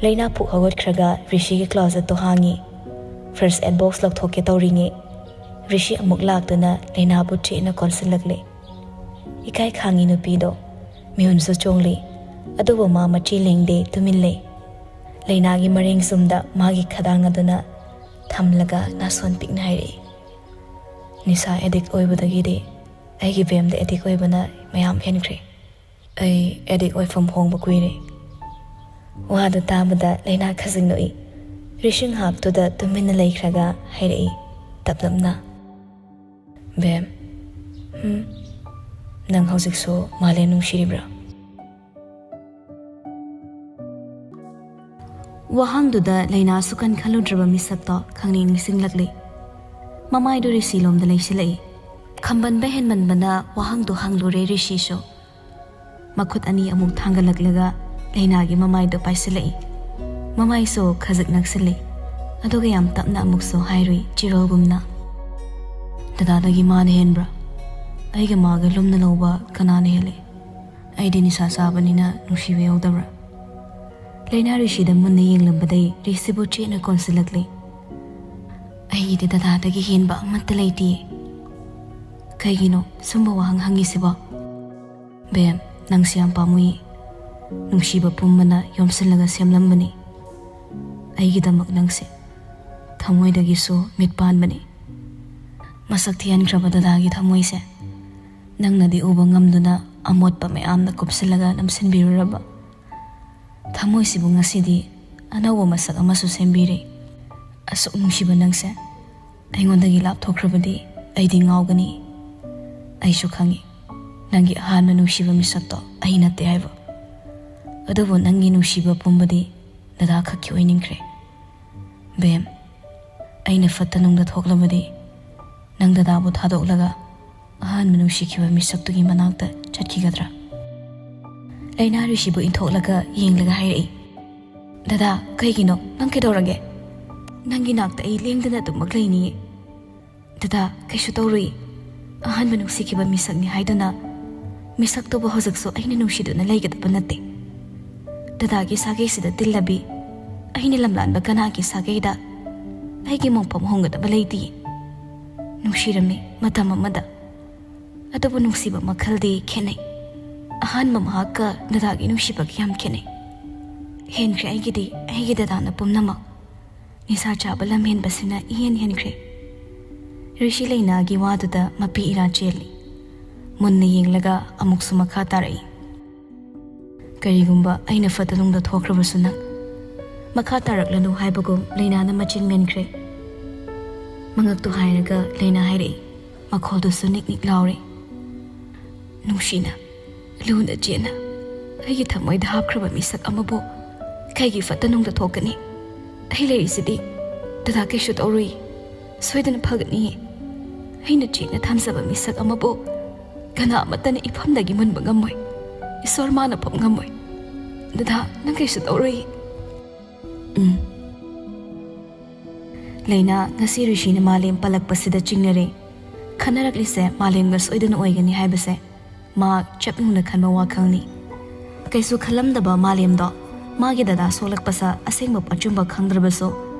ꯂꯩꯅꯥ ꯄꯨꯛ ꯍꯧꯒꯠꯈ꯭ꯔꯒ ꯔꯤꯁꯤꯒꯤ ꯀ꯭ꯂꯣꯖꯦꯠꯇꯣ ꯍꯥꯡꯉꯤ꯫ ꯐꯥꯔꯁ ꯑꯦꯗ ꯕꯣꯛꯁ ꯂꯧꯊꯣꯛꯀꯦ ꯇꯧꯔꯤꯉꯩ, ꯔꯤꯁꯤ ꯑꯃꯨꯛ ꯂꯥꯛꯇꯨꯅ ꯂꯩꯅꯥꯕꯨ ꯆꯦꯠꯅ ꯀꯣꯟꯁꯤꯜꯂꯛꯂꯦ꯫ ꯏꯀꯥꯏ ꯈꯥꯡꯉꯤ ꯅꯨꯄꯤꯗꯣ꯫ ꯃꯤꯍꯨꯟꯁꯨ ꯆꯣꯡꯂꯤ꯫ ꯑꯗꯨꯕꯨ ꯃꯥ ꯃꯆꯤ ꯂꯦꯡꯗꯦ, ꯇꯨꯃꯤꯟ ꯂꯩ꯫ ꯂꯩꯅꯥꯒꯤ ꯃꯔꯦꯡ ꯆꯨꯝꯗ ꯃꯥꯒꯤ ꯈꯗꯥꯡ ꯑꯗꯨꯅ ꯊꯝꯂꯒ ꯅꯥꯁꯣꯟ ꯄꯤꯛꯅ ꯍꯥꯏꯔꯛꯏ, "ꯅꯤꯁꯥ ꯑꯦꯗꯤꯛ ꯑꯣꯏꯕꯗꯒꯤꯗꯤ ꯑꯩꯒꯤ ꯕꯦꯝꯗ ꯑꯦꯗꯤꯛ ꯑꯣꯏꯕꯅ ꯃꯌꯥꯝ ꯍꯦꯟꯈ꯭ꯔꯦ꯫ ꯑꯩ ꯑꯦꯗꯤꯛ ꯑꯣꯏꯐꯝ ꯍꯣꯡꯕ ꯀꯨꯏꯔꯦ꯫" ꯋꯥꯗꯨ ꯇꯥꯕꯗ ꯂꯩꯅꯥ ꯈꯖꯤꯡ ꯅꯣꯛꯏ꯫ ꯔꯤꯁꯤ ꯉꯥꯏꯍꯥꯛꯇꯨꯗ ꯇꯨꯃꯤꯟꯅ ꯂꯩꯈ꯭ꯔꯒ ꯍꯥꯏꯔꯛꯏ ꯇꯞꯂꯞꯅ, "ꯕꯦꯝ, ꯍꯝ, ꯅꯪ ꯍꯧꯖꯤꯛꯁꯨ ꯃꯥꯂꯦꯝ ꯅꯨꯡꯁꯤꯔꯤꯕ꯭ꯔꯥ?" ꯋꯥꯍꯪꯗꯨꯗ ꯂꯩꯅꯥꯁꯨ ꯀꯟ ꯈꯜꯂꯨꯗ꯭ꯔꯕ ꯃꯤꯁꯛꯇꯣ ꯈꯪꯅꯤꯡ ꯅꯤꯡꯁꯤꯡꯂꯛꯂꯤ꯫ ꯃꯃꯥꯏꯗꯨ ꯔꯤꯁꯤꯂꯣꯝꯗ ꯂꯩꯁꯤꯜꯂꯛꯏ꯫ ꯈꯝꯕꯟꯕ ꯍꯦꯟꯃꯟꯕꯅ ꯋꯥꯍꯪꯗꯨ ꯍꯪꯂꯨꯔꯦ ꯔꯤꯁꯤꯁꯨ꯫ ꯃꯈꯨꯠ ꯑꯅꯤ ꯑꯃꯨꯛ ꯊꯥꯡꯒꯠꯂꯛꯂꯒ ꯂꯩꯅꯥꯒꯤ ꯃꯃꯥꯏꯗꯨ ꯄꯥꯏꯁꯤꯜꯂꯛꯏ꯫ ꯃꯃꯥꯏꯁꯨ ꯈꯖꯤꯛ ꯅꯛꯁꯤꯜꯂꯤ꯫ ꯑꯗꯨꯒ ꯌꯥꯝ ꯇꯞꯅ ꯑꯃꯨꯛꯁꯨ ꯍꯥꯏꯔꯨꯏ ꯆꯤꯔꯣꯜꯒꯨꯝꯅ, "ꯗꯗꯥꯗꯒꯤ ꯃꯥꯅ ꯍꯦꯟꯕ꯭ꯔꯥ? ꯑꯩꯒ ꯃꯥꯒ ꯂꯨꯝꯅ ꯂꯧꯕ ꯀꯅꯥꯅ ꯍꯦꯜꯂꯤ? ꯑꯩꯗꯤ ꯅꯤꯁꯥ ꯆꯥꯕꯅꯤꯅ ꯅꯨꯡꯁꯤꯕ ꯌꯥꯎꯗꯕ꯭ꯔꯥ?" ꯂꯩꯅꯥ ꯔꯤꯁꯤꯗ ꯃꯨꯟꯅ ꯌꯦꯡꯂꯝꯕꯗꯩ ꯔꯤꯁꯤꯕꯨ ꯆꯦꯠꯅ ꯀꯣꯟꯁꯤꯜꯂꯛꯂꯤ꯫ "ꯑꯩꯒꯤꯗꯤ ꯗꯗꯥꯗꯒꯤ ꯍꯦꯟꯕ ꯑꯃꯠꯇ ꯂꯩꯇꯤꯌꯦ꯫ ꯀꯩꯒꯤꯅꯣ ꯁꯨꯝꯕ ꯋꯥꯍꯪ ꯍꯪꯉꯤꯁꯤꯕꯣ?" "ꯕꯦꯝ, ꯅꯪꯁꯦ ꯌꯥꯝ ꯄꯥꯝꯃꯨꯏ꯫ ꯅꯨꯡꯁꯤꯕ ꯄꯨꯝꯕꯅ ꯌꯣꯝꯁꯤꯜꯂꯒ ꯁꯦꯝꯂꯝꯕꯅꯤ꯫ ꯑꯩꯒꯤꯗꯃꯛ ꯅꯪꯁꯦ ꯊꯃꯣꯏꯗꯒꯤꯁꯨ ꯃꯤꯠ ꯄꯥꯟꯕꯅꯤ꯫ ꯃꯁꯛ ꯊꯤꯍꯟꯈ꯭ꯔꯕ ꯗꯗꯥꯒꯤ ꯊꯃꯣꯏꯁꯦ ꯅꯪꯅꯗꯤ ꯎꯕ ꯉꯝꯗꯨꯅ ꯑꯃꯣꯠꯄ ꯃꯌꯥꯝꯅ ꯀꯨꯞꯁꯤꯜꯂꯒ ꯅꯝꯁꯤꯟꯕꯤꯔꯨꯔꯕ ꯊꯃꯣꯏꯁꯤꯕꯨ ꯉꯁꯤꯗꯤ ꯑꯅꯧꯕ ꯃꯁꯛ ꯑꯃꯁꯨ ꯁꯦꯝꯕꯤꯔꯦ꯫ ꯑꯁꯨꯛ ꯅꯨꯡꯁꯤꯕ ꯅꯪꯁꯦ ꯑꯩꯉꯣꯟꯗꯒꯤ ꯂꯥꯞꯊꯣꯛꯈ꯭ꯔꯕꯗꯤ ꯑꯩꯗꯤ ꯉꯥꯎꯒꯅꯤ꯫ ꯑꯩꯁꯨ ꯈꯪꯏ ꯅꯪꯒꯤ ꯑꯍꯥꯟꯕ ꯅꯨꯡꯁꯤꯕ ꯃꯤꯁꯛꯇꯣ ꯑꯩ ꯅꯠꯇꯦ ꯍꯥꯏꯕ꯫ ꯑꯗꯨꯕꯨ ꯅꯪꯒꯤ ꯅꯨꯡꯁꯤꯕ ꯄꯨꯝꯕꯗꯤ ꯗꯗꯥ ꯈꯛꯀꯤ ꯑꯣꯏꯅꯤꯡꯈ꯭ꯔꯦ꯫ ꯕꯦꯝ, ꯑꯩꯅ ꯐꯠꯇ ꯅꯨꯡꯗ ꯊꯣꯛꯂꯕꯗꯤ ꯅꯪ ꯗꯗꯥꯕꯨ ꯊꯥꯗꯣꯛꯂꯒ ꯑꯍꯥꯟꯕ ꯅꯨꯡꯁꯤꯈꯤꯕ ꯃꯤꯁꯛꯇꯨꯒꯤ ꯃꯅꯥꯛꯇ ꯆꯠꯈꯤꯒꯗ꯭ꯔꯥ?" ꯂꯩꯅꯥ ꯔꯤꯁꯤꯕꯨ ꯏꯟꯊꯣꯛꯂꯒ ꯌꯦꯡꯂꯒ ꯍꯥꯏꯔꯛꯏ, "ꯗꯗꯥ, ꯀꯩꯒꯤꯅꯣ? ꯅꯪ ꯀꯩꯗꯧꯔꯒꯦ? ꯅꯪꯒꯤ ꯅꯥꯛꯇ ꯑꯩ ꯂꯦꯡꯗꯅ ꯑꯗꯨꯃꯛ ꯂꯩꯅꯤꯌꯦ꯫ ꯗꯗꯥ, ꯀꯩꯁꯨ ꯇꯧꯔꯨꯏ꯫ ꯑꯍꯥꯟꯕ ꯅꯨꯡꯁꯤꯈꯤꯕ ꯃꯤꯁꯛꯅꯤ ꯍꯥꯏꯗꯨꯅ ꯃꯤꯁꯛꯇꯨꯕꯨ ꯍꯧꯖꯤꯛꯁꯨ ꯑꯩꯅ ꯅꯨꯡꯁꯤꯗꯨꯅ ꯂꯩꯒꯗꯕ ꯅꯠꯇꯦ꯫ ꯗꯗꯥꯒꯤ ꯁꯥꯒꯩꯁꯤꯗ ꯇꯤꯜꯂꯕꯤ ꯑꯩꯅ ꯂꯝꯂꯥꯟꯕ ꯀꯅꯥꯒꯤ ꯁꯥꯒꯩꯗ ꯑꯩꯒꯤ ꯃꯣꯡꯐꯝ ꯍꯣꯡꯒꯗꯕ ꯂꯩꯇꯤꯌꯦ꯫ ꯅꯨꯡꯁꯤꯔꯝꯃꯤ ꯃꯇꯝ ꯑꯃꯗ꯫ ꯑꯗꯨꯕꯨ ꯅꯨꯡꯁꯤꯕ ꯃꯈꯜꯗꯤ ꯈꯦꯠꯅꯩ꯫ ꯑꯍꯥꯟꯕ ꯃꯍꯥꯛꯀ ꯗꯗꯥꯒꯤ ꯅꯨꯡꯁꯤꯕꯒ ꯌꯥꯝ ꯈꯦꯠꯅꯩ꯫ ꯍꯦꯟꯈ꯭ꯔꯦ ꯑꯩꯒꯤꯗꯤ ꯑꯩꯒꯤ ꯗꯗꯥꯅ ꯄꯨꯝꯅꯃꯛ꯫ ꯅꯤꯁꯥ ꯆꯥꯕ ꯂꯝꯍꯦꯟꯕꯁꯤꯅ ꯏꯍꯦꯟ ꯍꯦꯟꯈ꯭ꯔꯦ꯫ ꯔꯤꯁꯤ ꯂꯩꯅꯥꯒꯤ ꯋꯥꯗꯨꯗ ꯃꯄꯤ ꯏꯔꯥ ꯆꯦꯜꯂꯤ꯫ ꯃꯨꯟꯅ ꯌꯦꯡꯂꯒ ꯑꯃꯨꯛꯁꯨ ꯃꯈꯥ ꯇꯥꯔꯛꯏ꯫ "ꯀꯔꯤꯒꯨꯝꯕ ꯑꯩꯅ ꯐꯠꯇ ꯅꯨꯡꯗ ꯊꯣꯛꯈ꯭ꯔꯕꯁꯨ ꯅꯪ ꯃꯈꯥ ꯇꯥꯔꯛꯂꯅꯨ" ꯍꯥꯏꯕꯒꯨꯝ ꯂꯩꯅꯥꯅ ꯃꯆꯤꯟ ꯃꯦꯟꯈ꯭ꯔꯦ꯫ ꯃꯉꯛꯇꯨ ꯍꯥꯏꯔꯒ ꯂꯩꯅꯥ ꯍꯥꯏꯔꯛꯏ, ꯃꯈꯣꯜꯗꯨꯁꯨ ꯅꯤꯛ ꯅꯤꯛ ꯂꯥꯎꯔꯦ꯫ "ꯅꯨꯡꯁꯤꯅ, ꯂꯨꯅ ꯆꯦꯟꯅ ꯑꯩꯒꯤ ꯊꯃꯣꯏꯗ ꯍꯥꯞꯈ꯭ꯔꯕ ꯃꯤꯁꯛ ꯑꯃꯕꯨ ꯀꯩꯒꯤ ꯐꯠꯇ ꯅꯨꯡꯗ ꯊꯣꯛꯀꯅꯤ? ꯑꯩ ꯂꯩꯔꯤꯁꯤꯗꯤ꯫ ꯗꯗꯥ ꯀꯩꯁꯨ ꯇꯧꯔꯨꯏ꯫ ꯁꯣꯏꯗꯅ ꯐꯒꯅꯤꯌꯦ꯫ ꯑꯩꯅ ꯆꯦꯠꯅ ꯊꯝꯖꯕ ꯃꯤꯁꯛ ꯑꯃꯕꯨ ꯀꯅꯥ ꯑꯃꯠꯇꯅ ꯏꯐꯝꯗꯒꯤ ꯃꯨꯟꯕ ꯉꯝꯃꯣꯏ꯫ ꯏꯁꯣꯔ ꯃꯥꯅ ꯐꯝ ꯉꯝꯃꯣꯏ꯫ ꯗꯗꯥ, ꯅꯪ ꯀꯩꯁꯨ ꯇꯧꯔꯨꯏ꯫" ꯎꯝ꯫ ꯂꯩꯅꯥ ꯉꯁꯤ ꯔꯤꯁꯤꯅ ꯃꯥꯂꯦꯝ ꯄꯜꯂꯛꯄꯁꯤꯗ ꯆꯤꯡꯅꯔꯦ꯫ ꯈꯟꯅꯔꯛꯂꯤꯁꯦ ꯃꯥꯂꯦꯝꯒ ꯁꯣꯏꯗꯅ ꯑꯣꯏꯒꯅꯤ ꯍꯥꯏꯕꯁꯦ ꯃꯍꯥꯛ ꯆꯞ ꯌꯨꯡꯅ ꯈꯟꯕ ꯋꯥꯈꯜꯅꯤ꯫ ꯀꯩꯁꯨ ꯈꯜꯂꯝꯗꯕ ꯃꯥꯂꯦꯝꯗꯣ ꯃꯥꯒꯤ ꯗꯗꯥ ꯁꯣꯛꯂꯛꯄꯁꯦ ꯑꯁꯦꯡꯕ ꯑꯆꯨꯝꯕ ꯈꯪꯗ꯭ꯔꯕꯁꯨ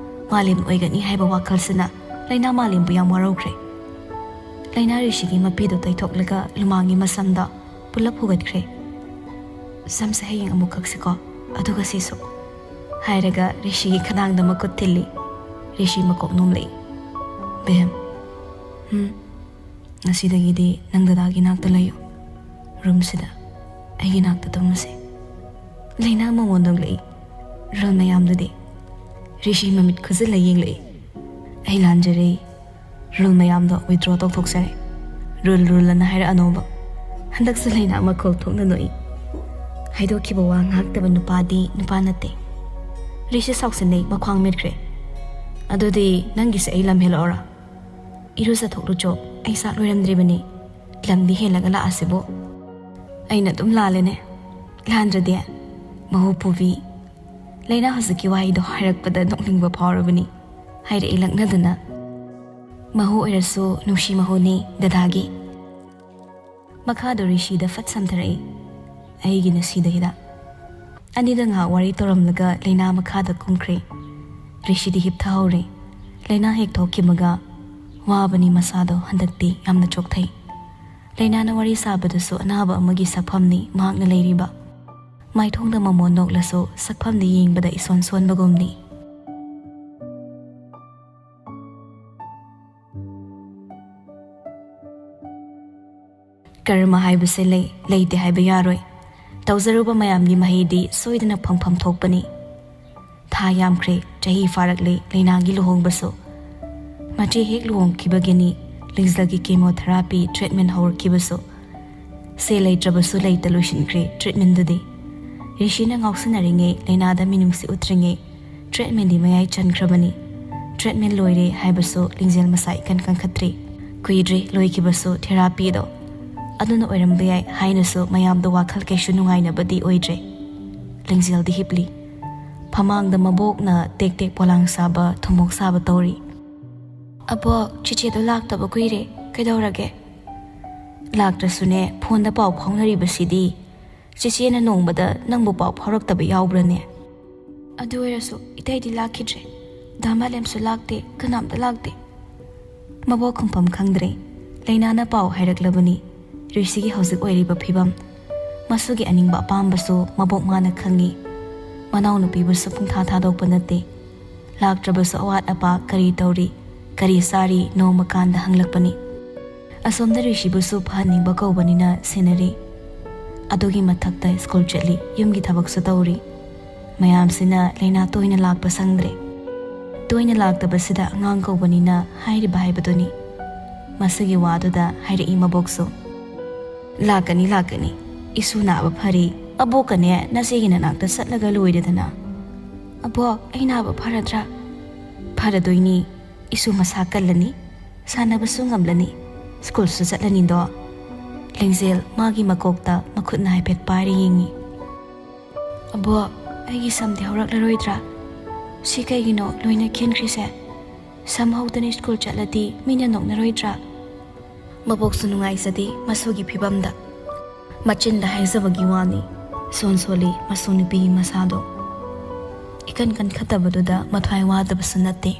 ꯃꯥꯂꯦꯝ ꯑꯣꯏꯒꯅꯤ ꯍꯥꯏꯕ ꯋꯥꯈꯜꯁꯤꯅ ꯂꯩꯅꯥ ꯃꯥꯂꯦꯝꯕꯨ ꯌꯥꯝ ꯋꯥꯔꯧꯈ꯭ꯔꯦ꯫ ꯂꯩꯅꯥ ꯔꯤꯁꯤꯒꯤ ꯃꯄꯤꯗꯨ ꯇꯩꯊꯣꯛꯂꯒ ꯂꯨꯃꯥꯡꯒꯤ ꯃꯁꯝꯗ ꯄꯨꯂꯞ ꯍꯨꯒꯠꯈ꯭ꯔꯦ꯫ "ꯁꯝꯁꯦ ꯍꯌꯦꯡ ꯑꯃꯨꯛ ꯀꯛꯁꯤꯀꯣ, ꯑꯗꯨꯒ ꯁꯤꯁꯨ," ꯍꯥꯏꯔꯒ ꯔꯤꯁꯤꯒꯤ ꯈꯗꯥꯡꯗ ꯃꯈꯨꯠ ꯊꯤꯜꯂꯤ꯫ ꯔꯤꯁꯤ ꯃꯀꯣꯛ ꯅꯣꯝꯂꯛꯏ꯫ "ꯕꯦꯝ, ꯎꯝ, ꯉꯁꯤꯗꯒꯤꯗꯤ ꯅꯪ ꯗꯗꯥꯒꯤ ꯅꯥꯛꯇ ꯂꯩꯌꯨ꯫ ꯔꯨꯝꯁꯤꯗ ꯑꯩꯒꯤ ꯅꯥꯛꯇ ꯇꯨꯝꯃꯁꯤ꯫" ꯂꯩꯅꯥ ꯃꯉꯣꯟ ꯅꯣꯛꯂꯛꯏ꯫ "ꯔꯨꯜ ꯃꯌꯥꯝꯗꯨꯗꯤ?" ꯔꯤꯁꯤ ꯃꯃꯤꯠ ꯈꯨꯖꯤꯜꯂ ꯌꯦꯡꯂꯛꯏ꯫ "ꯑꯩ ꯂꯥꯟꯖꯔꯦ꯫ ꯔꯨꯜ ꯃꯌꯥꯝꯗꯣ ꯋꯤꯗ꯭ꯔꯣ ꯇꯧꯊꯣꯛꯆꯔꯦ꯫ ꯔꯨꯜ, ꯔꯨꯜ ꯑꯅ ꯍꯥꯏꯔꯛꯑꯅꯣꯕ꯫" ꯍꯟꯗꯛꯁꯨ ꯂꯩꯅꯥ ꯃꯈꯣꯜ ꯊꯣꯛꯅ ꯅꯣꯛꯏ꯫ ꯍꯥꯏꯗꯣꯛꯈꯤꯕ ꯋꯥ ꯉꯥꯛꯇꯕ ꯅꯨꯄꯥꯗꯤ ꯅꯨꯄꯥ ꯅꯠꯇꯦ꯫ ꯔꯤꯁꯤ ꯁꯥꯎꯁꯤꯟꯅꯩ, ꯃꯈ꯭ꯋꯥꯡ ꯃꯦꯠꯈ꯭ꯔꯦ꯫ "ꯑꯗꯨꯗꯤ ꯅꯪꯒꯤꯁꯦ ꯑꯩ ꯂꯝ ꯍꯦꯜꯂꯛꯑꯣꯔꯥ? ꯏꯔꯨꯖꯊꯣꯛꯂꯨꯆꯣ, ꯑꯩ ꯆꯥꯛ ꯂꯣꯏꯔꯝꯗ꯭ꯔꯤꯕꯅꯤ꯫ ꯂꯝꯗꯤ ꯍꯦꯜꯂꯒ ꯂꯥꯛꯑꯁꯤꯕꯨ꯫" "ꯑꯩꯅ ꯑꯗꯨꯝ ꯂꯥꯜꯂꯦꯅꯦ꯫ ꯂꯥꯟꯗ꯭ꯔꯗꯤ?" ꯃꯍꯨ ꯄꯨꯕꯤ꯫ ꯂꯩꯅꯥ ꯍꯧꯖꯤꯛꯀꯤ ꯋꯥꯍꯩꯗꯣ ꯍꯥꯏꯔꯛꯄꯗ ꯅꯣꯛꯅꯤꯡꯕ ꯐꯥꯎꯔꯕꯅꯤ꯫ ꯍꯥꯏꯔꯛꯏ ꯂꯛꯅꯗꯨꯅ꯫ "ꯃꯍꯨ ꯑꯣꯏꯔꯁꯨ ꯅꯨꯡꯁꯤ ꯃꯍꯨꯅꯤ ꯗꯗꯥꯒꯤ꯫" ꯃꯈꯥꯗꯣ ꯔꯤꯁꯤꯗ ꯐꯠ ꯁꯝꯊꯔꯛꯏ꯫ "ꯑꯩꯒꯤꯅ ꯁꯤꯗ ꯍꯤꯗꯥꯛ꯫" ꯑꯅꯤꯗ ꯉꯥꯏꯍꯥꯛ ꯋꯥꯔꯤ ꯇꯧꯔꯝꯂꯒ ꯂꯩꯅꯥ ꯃꯈꯥꯗ ꯀꯨꯝꯈ꯭ꯔꯦ꯫ ꯔꯤꯁꯤꯗꯤ ꯍꯤꯞꯊꯍꯧꯔꯦ꯫ ꯂꯩꯅꯥ ꯍꯦꯛ ꯊꯣꯛꯈꯤꯕꯒ ꯋꯥꯕꯅꯤ ꯃꯁꯥꯗꯣ ꯍꯟꯗꯛꯇꯤ ꯌꯥꯝꯅ ꯆꯣꯛꯊꯩ꯫ ꯂꯩꯅꯥꯅ ꯋꯥꯔꯤ ꯁꯥꯕꯗꯁꯨ ꯑꯅꯥꯕ ꯑꯃꯒꯤ ꯁꯛꯐꯝꯅꯤ ꯃꯍꯥꯛꯅ ꯂꯩꯔꯤꯕ꯫ ꯃꯥꯏꯊꯣꯡꯗ ꯃꯃꯣꯟ ꯅꯣꯛꯂꯁꯨ ꯁꯛꯐꯝꯗꯤ ꯌꯦꯡꯕꯗ ꯏꯁꯣꯟ ꯁꯣꯟꯕꯒꯨꯝꯅꯤ꯫ ꯀꯔꯃ ꯍꯥꯏꯕꯁꯦ ꯂꯩ, ꯂꯩꯇꯦ ꯍꯥꯏꯕ ꯌꯥꯔꯣꯏ꯫ ꯇꯧꯖꯔꯨꯕ ꯃꯌꯥꯝꯒꯤ ꯃꯍꯩꯗꯤ ꯁꯣꯏꯗꯅ ꯐꯪꯐꯝ ꯊꯣꯛꯄꯅꯤ꯫ ꯊꯥ ꯌꯥꯝꯈ꯭ꯔꯦ, ꯆꯍꯤ ꯐꯥꯔꯛꯂꯦ ꯂꯩꯅꯥꯒꯤ ꯂꯨꯍꯣꯡꯕꯁꯨ꯫ ꯃꯆꯦ ꯍꯦꯛ ꯂꯨꯍꯣꯡꯈꯤꯕꯒꯤꯅꯤ ꯂꯤꯡꯖꯦꯜꯒꯤ chemotherapy treatment ꯍꯧꯔꯛꯈꯤꯕꯁꯨ꯫ ꯁꯦꯜ ꯂꯩꯇ꯭ꯔꯕꯁꯨ ꯂꯩꯇ ꯂꯣꯏꯁꯤꯟꯈ꯭ꯔꯦ treatmentꯗꯨꯗꯤ꯫ ꯔꯤꯁꯤꯅ ꯉꯥꯎꯁꯤꯟꯅꯔꯤꯉꯩ, ꯂꯩꯅꯥꯗ ꯃꯤꯅꯨꯡꯁꯤ ꯎꯠꯇ꯭ꯔꯤꯉꯩ treatmentꯗꯤ ꯃꯌꯥꯏ ꯆꯟꯈ꯭ꯔꯕꯅꯤ꯫ Treatment ꯂꯣꯏꯔꯦ ꯍꯥꯏꯕꯁꯨ ꯂꯤꯡꯖꯦꯜ ꯃꯁꯥ ꯏꯀꯟ ꯀꯟꯈꯠꯇ꯭ꯔꯤ꯫ ꯀꯨꯏꯗ꯭ꯔꯤ ꯂꯣꯏꯈꯤꯕꯁꯨ therapyꯗꯣ꯫ ꯑꯗꯨꯅ ꯑꯣꯏꯔꯝꯕ ꯌꯥꯏ ꯍꯥꯏꯅꯁꯨ ꯃꯌꯥꯝꯗ ꯋꯥꯈꯜ ꯀꯩꯁꯨ ꯅꯨꯡꯉꯥꯏꯅꯕꯗꯤ ꯑꯣꯏꯗ꯭ꯔꯦ꯫ ꯂꯤꯡꯖꯦꯜꯗꯤ ꯍꯤꯞꯂꯤ꯫ ꯐꯃꯥꯡꯗ ꯃꯕꯣꯛꯅ ꯇꯦꯛ ꯇꯦꯛ ꯄꯣꯂꯥꯡ ꯁꯥꯕ, ꯊꯨꯝꯃꯣꯛ ꯁꯥꯕ ꯇꯧꯔꯤ꯫ "ꯑꯕꯣꯛ, ꯆꯤꯆꯦꯗꯣ ꯂꯥꯛꯇꯕ ꯀꯨꯏꯔꯦ, ꯀꯩꯗꯧꯔꯒꯦ?" "ꯂꯥꯛꯇ꯭ꯔꯁꯨꯅꯦ, phoneꯗ ꯄꯥꯎ ꯐꯥꯎꯅꯔꯤꯕꯁꯤꯗꯤ꯫ ꯆꯤꯆꯦꯅ ꯅꯣꯡꯃꯗ ꯅꯪꯕꯨ ꯄꯥꯎ ꯐꯥꯎꯔꯛꯇꯕ ꯌꯥꯎꯕ꯭ꯔꯅꯦ?" "ꯑꯗꯨ ꯑꯣꯏꯔꯁꯨ ꯏꯇꯩꯗꯤ ꯂꯥꯛꯈꯤꯗ꯭ꯔꯦ, ꯗꯥ ꯃꯥꯂꯦꯝꯁꯨ ꯂꯥꯛꯇꯦ, ꯀꯅꯥꯝꯇ ꯂꯥꯛꯇꯦ꯫" ꯃꯕꯣꯛ ꯈꯨꯝꯐꯝ ꯈꯪꯗ꯭ꯔꯦ꯫ ꯂꯩꯅꯥꯅ ꯄꯥꯎ ꯍꯥꯏꯔꯛꯂꯕꯅꯤ꯫ ꯔꯤꯁꯤꯒꯤ ꯍꯧꯖꯤꯛ ꯑꯣꯏꯔꯤꯕ ꯐꯤꯕꯝ, ꯃꯁꯨꯒꯤ ꯑꯅꯤꯡꯕ ꯑꯄꯥꯝꯕꯁꯨ ꯃꯕꯣꯛ ꯃꯥꯅ ꯈꯪꯏ꯫ ꯃꯅꯥꯎꯅꯨꯄꯤꯕꯨꯁꯨ ꯄꯨꯡꯊꯥ ꯊꯥꯗꯣꯛꯄ ꯅꯠꯇꯦ꯫ ꯂꯥꯛꯇ꯭ꯔꯕꯁꯨ ꯑꯋꯥꯠ ꯑꯄꯥ ꯀꯔꯤ ꯇꯧꯔꯤ, ꯀꯔꯤ ꯆꯥꯔꯤ ꯅꯣꯡꯃ ꯀꯥꯟꯗ ꯍꯪꯂꯛꯄꯅꯤ꯫ ꯑꯁꯣꯝꯗ ꯔꯤꯁꯤꯕꯨꯁꯨ ꯐꯍꯟꯅꯤꯡꯕ ꯀꯧꯕꯅꯤꯅ ꯁꯦꯟꯅꯔꯤ꯫ ꯑꯗꯨꯒꯤ ꯃꯊꯛꯇ ꯁ꯭ꯀꯨꯜ ꯆꯠꯂꯤ, ꯌꯨꯝꯒꯤ ꯊꯕꯛꯁꯨ ꯇꯧꯔꯤ꯫ ꯃꯌꯥꯝꯁꯤꯅ ꯂꯩꯅꯥ ꯇꯣꯏꯅ ꯂꯥꯛꯄ ꯁꯪꯗ꯭ꯔꯦ꯫ ꯇꯣꯏꯅ ꯂꯥꯛꯇꯕꯁꯤꯗ ꯑꯉꯥꯡ ꯀꯧꯕꯅꯤꯅ ꯍꯥꯏꯔꯤꯕ ꯍꯥꯏꯕꯗꯨꯅꯤ꯫ ꯃꯁꯤꯒꯤ ꯋꯥꯗꯨꯗ ꯍꯥꯏꯔꯛꯏ ꯃꯕꯣꯛꯁꯨ꯫ "ꯂꯥꯛꯀꯅꯤ, ꯂꯥꯛꯀꯅꯤ꯫ ꯏꯁꯨ ꯅꯥꯕ ꯐꯔꯤ꯫ ꯑꯕꯣꯛꯀꯅꯦ ꯅꯆꯦꯒꯤ ꯅꯅꯥꯛꯇ ꯆꯠꯂꯒ ꯂꯣꯏꯔꯦꯗꯅ꯫" "ꯑꯕꯣꯛ, ꯑꯩ ꯅꯥꯕ ꯐꯔꯗ꯭ꯔꯥ?" "ꯐꯔꯗꯣꯏꯅꯤ꯫ ꯏꯁꯨ ꯃꯁꯥ ꯀꯜꯂꯅꯤ, ꯁꯥꯟꯅꯕꯁꯨ ꯉꯝꯂꯅꯤ, ꯁ꯭ꯀꯨꯜꯁꯨ ꯆꯠꯂꯅꯤꯗꯣ꯫" ꯂꯤꯡꯖꯦꯜ ꯃꯥꯒꯤ ꯃꯀꯣꯛꯇ ꯃꯈꯨꯠꯅ ꯍꯥꯏꯐꯦꯠ ꯄꯥꯏꯔ ꯌꯦꯡꯉꯤ꯫ "ꯑꯕꯣꯛ, ꯑꯩꯒꯤ ꯁꯝꯗꯤ ꯍꯧꯔꯛꯂꯔꯣꯏꯗ꯭ꯔꯥ? ꯁꯤ ꯀꯩꯒꯤꯅꯣ ꯂꯣꯏꯅ ꯈꯦꯟꯈ꯭ꯔꯤꯁꯦ? ꯁꯝ ꯍꯧꯗꯅ ꯁ꯭ꯀꯨꯜ ꯆꯠꯂꯗꯤ ꯃꯤꯅ ꯅꯣꯛꯅꯔꯣꯏꯗ꯭ꯔꯥ?" ꯃꯕꯣꯛꯁꯨ ꯅꯨꯡꯉꯥꯏꯖꯗꯦ ꯃꯁꯨꯒꯤ ꯐꯤꯕꯝꯗ꯫ ꯃꯆꯤꯟꯗ ꯍꯥꯏꯖꯕꯒꯤ ꯋꯥꯅꯤ, ꯁꯣꯟ ꯁꯣꯜꯂꯤ ꯃꯁꯨ ꯅꯨꯄꯤꯒꯤ ꯃꯁꯥꯗꯣ꯫ ꯏꯀꯟ ꯀꯟꯈꯠꯇꯕꯗꯨꯗ ꯃꯊ꯭ꯋꯥꯏ ꯋꯥꯗꯕꯁꯨ ꯅꯠꯇꯦ꯫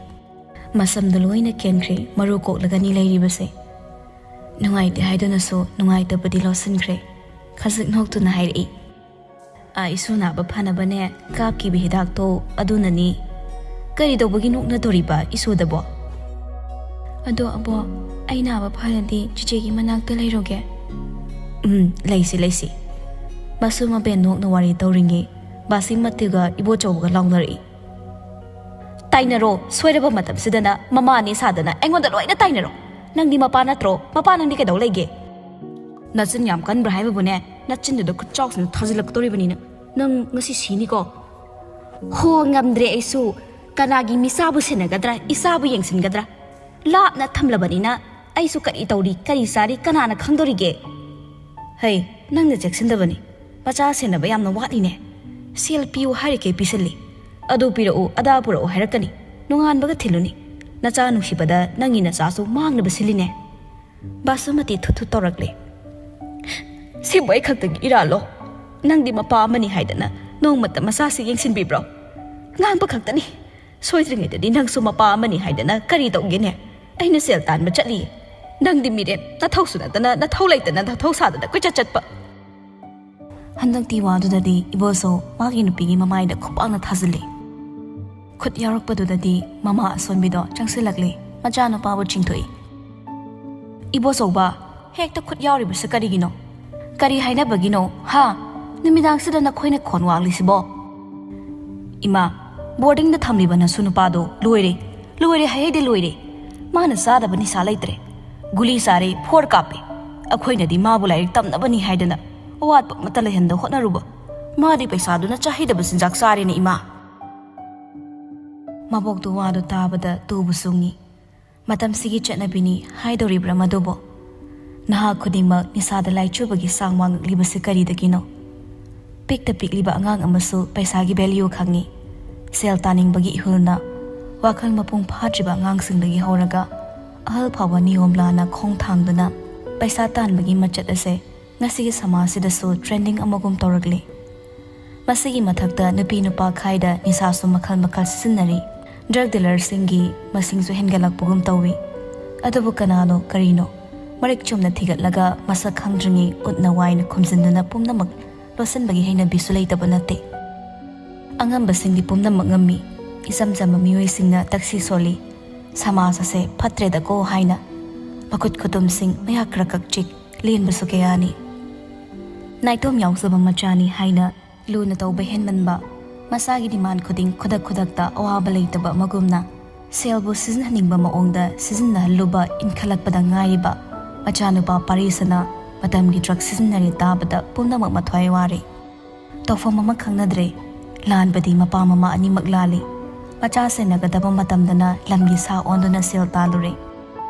ꯃꯁꯝꯗꯣ ꯂꯣꯏꯅ ꯀꯦꯟꯈ꯭ꯔꯦ, ꯃꯔꯨ ꯀꯣꯛꯂꯒꯅꯤ ꯂꯩꯔꯤꯕꯁꯦ꯫ ꯅꯨꯡꯉꯥꯏꯇꯦ ꯍꯥꯏꯗꯨꯅꯁꯨ ꯅꯨꯡꯉꯥꯏꯇꯕꯗꯤ ꯂꯧꯁꯤꯟꯈ꯭ꯔꯦ꯫ ꯈꯖꯤꯛ ꯅꯣꯛꯇꯨꯅ ꯍꯥꯏꯔꯛꯏ, "ꯑꯥ, ꯏꯁꯨ ꯅꯥꯕ ꯐꯅꯕꯅꯦ ꯀꯥꯞꯈꯤꯕ ꯍꯤꯗꯥꯛꯇꯣ ꯑꯗꯨꯅꯅꯤ꯫" "ꯀꯔꯤ ꯇꯧꯕꯒꯤ ꯅꯣꯛꯅꯗꯣꯔꯤꯕ ꯏꯁꯨꯗꯕꯣ?" "ꯑꯗꯣ ꯑꯕꯣꯛ, ꯑꯩ ꯅꯥꯕ ꯐꯔꯗꯤ ꯆꯤꯆꯦꯒꯤ ꯃꯅꯥꯛꯇ ꯂꯩꯔꯨꯒꯦ꯫ ꯎꯝ, ꯂꯩꯁꯤ, ꯂꯩꯁꯤ꯫ ꯃꯁꯨ ꯃꯕꯦꯟ ꯅꯣꯛꯅ ꯋꯥꯔꯤ ꯇꯧꯔꯤꯉꯩ ꯕꯥꯁꯤꯃꯇꯤꯒ ꯏꯕꯣꯆꯧꯕꯒ ꯂꯥꯎꯅꯔꯛꯏ꯫ "ꯇꯥꯏꯅꯔꯣ, ꯁꯣꯏꯔꯕ ꯃꯇꯝꯁꯤꯗꯅ ꯃꯃꯥꯅꯦ ꯁꯥꯗꯅ ꯑꯩꯉꯣꯟꯗ ꯂꯣꯏꯅ ꯇꯥꯏꯅꯔꯣ꯫ ꯅꯪꯗꯤ ꯃꯄꯥ ꯅꯠꯇ꯭ꯔꯣ? ꯃꯄꯥ ꯅꯪꯗꯤ ꯀꯩꯗꯧ ꯂꯩꯒꯦ?" "ꯅꯆꯤꯟ ꯌꯥꯝ ꯀꯟꯕ꯭ꯔꯥ ꯍꯥꯏꯕꯕꯨꯅꯦ, ꯅꯆꯤꯟꯗꯨꯗ ꯈꯨꯠꯆꯥꯎꯁꯤꯅ ꯊꯥꯖꯤꯜꯂꯛꯇꯣꯔꯤꯕꯅꯤꯅ ꯅꯪ ꯉꯁꯤ ꯁꯤꯅꯤꯀꯣ"꯫ ꯍꯣ, ꯉꯝꯗ꯭ꯔꯦ ꯑꯩꯁꯨ꯫ ꯀꯅꯥꯒꯤ ꯃꯤꯆꯥꯕꯨ ꯁꯦꯟꯅꯒꯗ꯭ꯔꯥ, ꯏꯆꯥꯕꯨ ꯌꯦꯡꯁꯤꯟꯒꯗ꯭ꯔꯥ? ꯂꯥꯞꯅ ꯊꯝꯂꯕꯅꯤꯅ ꯑꯩꯁꯨ ꯀꯔꯤ ꯇꯧꯔꯤ, ꯀꯔꯤ ꯆꯥꯔꯤ, ꯀꯅꯥꯅ ꯈꯪꯗꯣꯔꯤꯒꯦ? ꯍꯩ, ꯅꯪꯅ ꯆꯦꯛꯁꯤꯟꯗꯕꯅꯤ꯫ ꯃꯆꯥ ꯁꯦꯟꯅꯕ ꯌꯥꯝꯅ ꯋꯥꯠꯂꯤꯅꯦ꯫ ꯁꯦꯜ ꯄꯤꯌꯨ ꯍꯥꯏꯔꯤꯈꯩ ꯄꯤꯁꯤꯜꯂꯤ꯫ "ꯑꯗꯨ ꯄꯤꯔꯛꯎ, ꯑꯗꯥ ꯄꯨꯔꯛꯎ" ꯍꯥꯏꯔꯛꯀꯅꯤ꯫ ꯅꯣꯡꯉꯥꯟꯕꯒ ꯊꯤꯜꯂꯨꯅꯤ꯫ ꯅꯆꯥ ꯅꯨꯡꯁꯤꯕꯗ ꯅꯪꯒꯤ ꯅꯆꯥꯁꯨ ꯃꯥꯡꯅꯕ ꯁꯤꯜꯂꯤꯅꯦ꯫ ꯕꯥꯁꯨꯃꯇꯤ ꯊꯨꯠ ꯊꯨꯠ ꯇꯧꯔꯛꯂꯦ꯫ "ꯁꯤꯕꯨ ꯑꯩ ꯈꯛꯇꯒꯤ ꯏꯔꯥꯜꯂꯣ? ꯅꯪꯗꯤ ꯃꯄꯥ ꯑꯃꯅꯤ ꯍꯥꯏꯗꯅ ꯅꯣꯡꯃꯇ ꯃꯆꯥꯁꯤ ꯌꯦꯡꯁꯤꯟꯕꯤꯕ꯭ꯔꯣ? ꯉꯥꯡꯕ ꯈꯛꯇꯅꯤ꯫ ꯁꯣꯏꯗ꯭ꯔꯤꯉꯩꯗꯗꯤ ꯅꯪꯁꯨ ꯃꯄꯥ ꯑꯃꯅꯤ ꯍꯥꯏꯗꯅ ꯀꯔꯤ ꯇꯧꯒꯦꯅꯦ? ꯑꯩꯅ ꯁꯦꯜ ꯇꯥꯟꯕ ꯆꯠꯂꯤꯌꯦ꯫ ꯅꯪꯗꯤ ꯃꯤꯔꯦꯝ, ꯅꯊꯧꯁꯨ ꯅꯠꯇꯅ ꯅꯊꯧ ꯂꯩꯇꯅ ꯅꯊꯧ ꯁꯥꯗꯅ ꯀꯣꯏꯆꯠ ꯆꯠꯄ"꯫ ꯍꯟꯗꯛꯇꯤ ꯋꯥꯗꯨꯗꯗꯤ ꯏꯕꯣꯁꯨ ꯃꯥꯒꯤ ꯅꯨꯄꯤꯒꯤ ꯃꯃꯥꯏꯗ ꯈꯨꯄꯥꯛꯅ ꯊꯥꯖꯤꯜꯂꯤ꯫ ꯈꯨꯠ ꯌꯥꯎꯔꯛꯄꯗꯨꯗꯗꯤ ꯃꯃꯥ ꯑꯁꯣꯟꯕꯤꯗꯣ ꯆꯪꯁꯤꯜꯂꯛꯂꯦ, ꯃꯆꯥꯅꯨꯄꯥꯕꯨ ꯆꯤꯡꯊꯣꯛꯏ꯫ "ꯏꯕꯣꯆꯧꯕ, ꯍꯦꯛꯇ ꯈꯨꯠ ꯌꯥꯎꯔꯤꯕꯁꯤ ꯀꯔꯤꯒꯤꯅꯣ? ꯀꯔꯤ ꯍꯥꯏꯅꯕꯒꯤꯅꯣ, ꯍꯥ? ꯅꯨꯃꯤꯗꯥꯡꯁꯤꯗ ꯅꯈꯣꯏꯅ ꯈꯣꯟ ꯋꯥꯡꯂꯤꯁꯤꯕꯣ?" "ꯏꯃꯥ, ꯕꯣꯔꯗꯤꯡꯗ ꯊꯝꯂꯤꯕ ꯅꯁꯨ ꯅꯨꯄꯥꯗꯣ ꯂꯣꯏꯔꯦ, ꯂꯣꯏꯔꯦ ꯍꯥꯏꯍꯩꯗꯦ ꯂꯣꯏꯔꯦ꯫ ꯃꯥꯅ ꯆꯥꯗꯕ ꯅꯤꯁꯥ ꯂꯩꯇ꯭ꯔꯦ꯫ ꯒꯨꯂꯤ ꯆꯥꯔꯦ, ꯐꯣꯔ ꯀꯥꯞꯄꯦ꯫ ꯑꯩꯈꯣꯏꯅꯗꯤ ꯃꯥꯕꯨ ꯂꯥꯏꯔꯤꯛ ꯇꯝꯅꯕꯅꯤ ꯍꯥꯏꯗꯅ ꯑꯋꯥꯠꯄ ꯑꯃꯠꯇ ꯂꯩꯍꯟꯗ ꯍꯣꯠꯅꯔꯨꯕ꯫ ꯃꯥꯗꯤ ꯄꯩꯁꯥꯗꯨꯅ ꯆꯥꯍꯩꯗꯕ ꯆꯤꯟꯖꯥꯛ ꯆꯥꯔꯦꯅꯦ, ꯏꯃꯥ"꯫ ꯃꯕꯣꯛꯇꯨ ꯋꯥꯗꯨ ꯇꯥꯕꯗ ꯇꯨꯕꯨ ꯆꯨꯡꯉꯤ꯫ ꯃꯇꯝꯁꯤꯒꯤ ꯆꯠꯅꯕꯤꯅꯤ ꯍꯥꯏꯗꯧꯔꯤꯕ꯭ꯔꯥ ꯃꯗꯨꯕꯨ? ꯅꯍꯥ ꯈꯨꯗꯤꯡꯃꯛ ꯅꯤꯁꯥꯗ ꯂꯥꯏꯆꯨꯕꯒꯤ ꯆꯥꯡ ꯋꯥꯡꯂꯛꯂꯤꯕꯁꯤ ꯀꯔꯤꯗꯒꯤꯅꯣ? ꯄꯤꯛꯇ ꯄꯤꯛꯂꯤꯕ ꯑꯉꯥꯡ ꯑꯃꯁꯨ ꯄꯩꯁꯥꯒꯤ value ꯈꯪꯉꯤ꯫ ꯁꯦꯜ ꯇꯥꯅꯤꯡꯕꯒꯤ ꯏꯍꯨꯜꯅ ꯋꯥꯈꯜ ꯃꯄꯨꯡ ꯐꯥꯗ꯭ꯔꯤꯕ ꯑꯉꯥꯡꯁꯤꯡꯗꯒꯤ ꯍꯧꯔꯒ ꯑꯍꯜ ꯐꯥꯎꯕ ꯅꯤꯌꯣꯝ ꯂꯥꯟꯅ ꯈꯣꯡ ꯊꯥꯡꯗꯨꯅ ꯄꯩꯁꯥ ꯇꯥꯟꯕꯒꯤ ꯃꯆꯠ ꯑꯁꯦ ꯉꯁꯤꯒꯤ ꯁꯃꯥꯖꯁꯤꯗꯁꯨ trending ꯑꯃꯒꯨꯝ ꯇꯧꯔꯛꯂꯤ꯫ ꯃꯁꯤꯒꯤ ꯃꯊꯛꯇ ꯅꯨꯄꯤ ꯅꯨꯄꯥ ꯈꯥꯏꯗ ꯅꯤꯁꯥꯁꯨ ꯃꯈꯜ ꯃꯈꯜ ꯁꯤꯖꯤꯟꯅꯔꯤ꯫ Drug dealerꯁꯤꯡꯒꯤ ꯃꯁꯤꯡꯁꯨ ꯍꯦꯟꯒꯠꯂꯛꯄꯒꯨꯝ ꯇꯧꯏ꯫ ꯑꯗꯨꯕꯨ ꯀꯅꯥꯅꯣ ꯀꯔꯤꯅꯣ ꯃꯔꯤꯛ ꯆꯨꯝꯅ ꯊꯤꯒꯠꯂꯒ ꯃꯁꯛ ꯈꯪꯗ꯭ꯔꯤꯉꯩ ꯎꯠꯅ ꯋꯥꯏꯅ ꯈꯨꯝꯖꯤꯟꯗꯨꯅ ꯄꯨꯝꯅꯃꯛ ꯂꯣꯠꯁꯤꯟꯕꯒꯤ ꯍꯩꯅꯕꯤꯁꯨ ꯂꯩꯇꯕ ꯅꯠꯇꯦ꯫ ꯑꯉꯝꯕꯁꯤꯡꯗꯤ ꯄꯨꯝꯅꯃꯛ ꯉꯝꯃꯤ꯫ ꯏꯆꯝ ꯆꯝꯕ ꯃꯤꯑꯣꯏꯁꯤꯡꯅ ꯇꯛꯁꯤ ꯁꯣꯜꯂꯤ꯫ ꯁꯃꯥꯖ ꯑꯁꯦ ꯐꯠꯇ꯭ꯔꯦꯗꯀꯣ ꯍꯥꯏꯅ ꯃꯈꯨꯠ ꯈꯨꯇꯨꯝꯁꯤꯡ ꯃꯌꯥ ꯈꯔ ꯈꯛ ꯆꯤꯛ ꯂꯦꯟꯕꯁꯨ ꯀꯌꯥꯅꯤ꯫ ꯅꯥꯏꯇꯣꯝ ꯌꯥꯎꯖꯕ ꯃꯆꯥꯅꯤ ꯍꯥꯏꯅ ꯂꯨꯅ ꯇꯧꯕ ꯍꯦꯟꯃꯟꯕ, ꯃꯆꯥꯒꯤ ꯗꯤꯃꯥꯟ ꯈꯨꯗꯤꯡ ꯈꯨꯗꯛ ꯈꯨꯗꯛꯇ ꯑꯋꯥꯕ ꯂꯩꯇꯕ ꯃꯒꯨꯝꯅ ꯁꯦꯜꯕꯨ ꯁꯤꯖꯤꯟꯅꯅꯤꯡꯕ ꯃꯑꯣꯡꯗ ꯁꯤꯖꯤꯟꯅꯍꯜꯂꯨꯕ ꯏꯟꯈꯠꯂꯛꯄꯗ ꯉꯥꯏꯔꯤꯕ ꯃꯆꯥꯅꯨꯄꯥ ꯄꯥꯔꯤꯁꯅ ꯃꯇꯝꯒꯤ ꯗ꯭ꯔꯒ ꯁꯤꯖꯤꯟꯅꯔꯦ ꯇꯥꯕꯗ ꯄꯨꯝꯅꯃꯛ ꯃꯊ꯭ꯋꯥꯏ ꯋꯥꯔꯦ꯫ ꯇꯧꯐꯝ ꯑꯃ ꯈꯪꯅꯗ꯭ꯔꯦ꯫ ꯂꯥꯟꯕꯗꯤ ꯃꯄꯥ ꯃꯃꯥ ꯑꯅꯤꯃꯛ ꯂꯥꯜꯂꯤ꯫ ꯃꯆꯥ ꯁꯦꯟꯅꯒꯗꯕ ꯃꯇꯝꯗꯅ ꯂꯝꯒꯤ ꯁꯥ ꯑꯣꯟꯗꯨꯅ ꯁꯦꯜ ꯇꯥꯜꯂꯨꯔꯦ꯫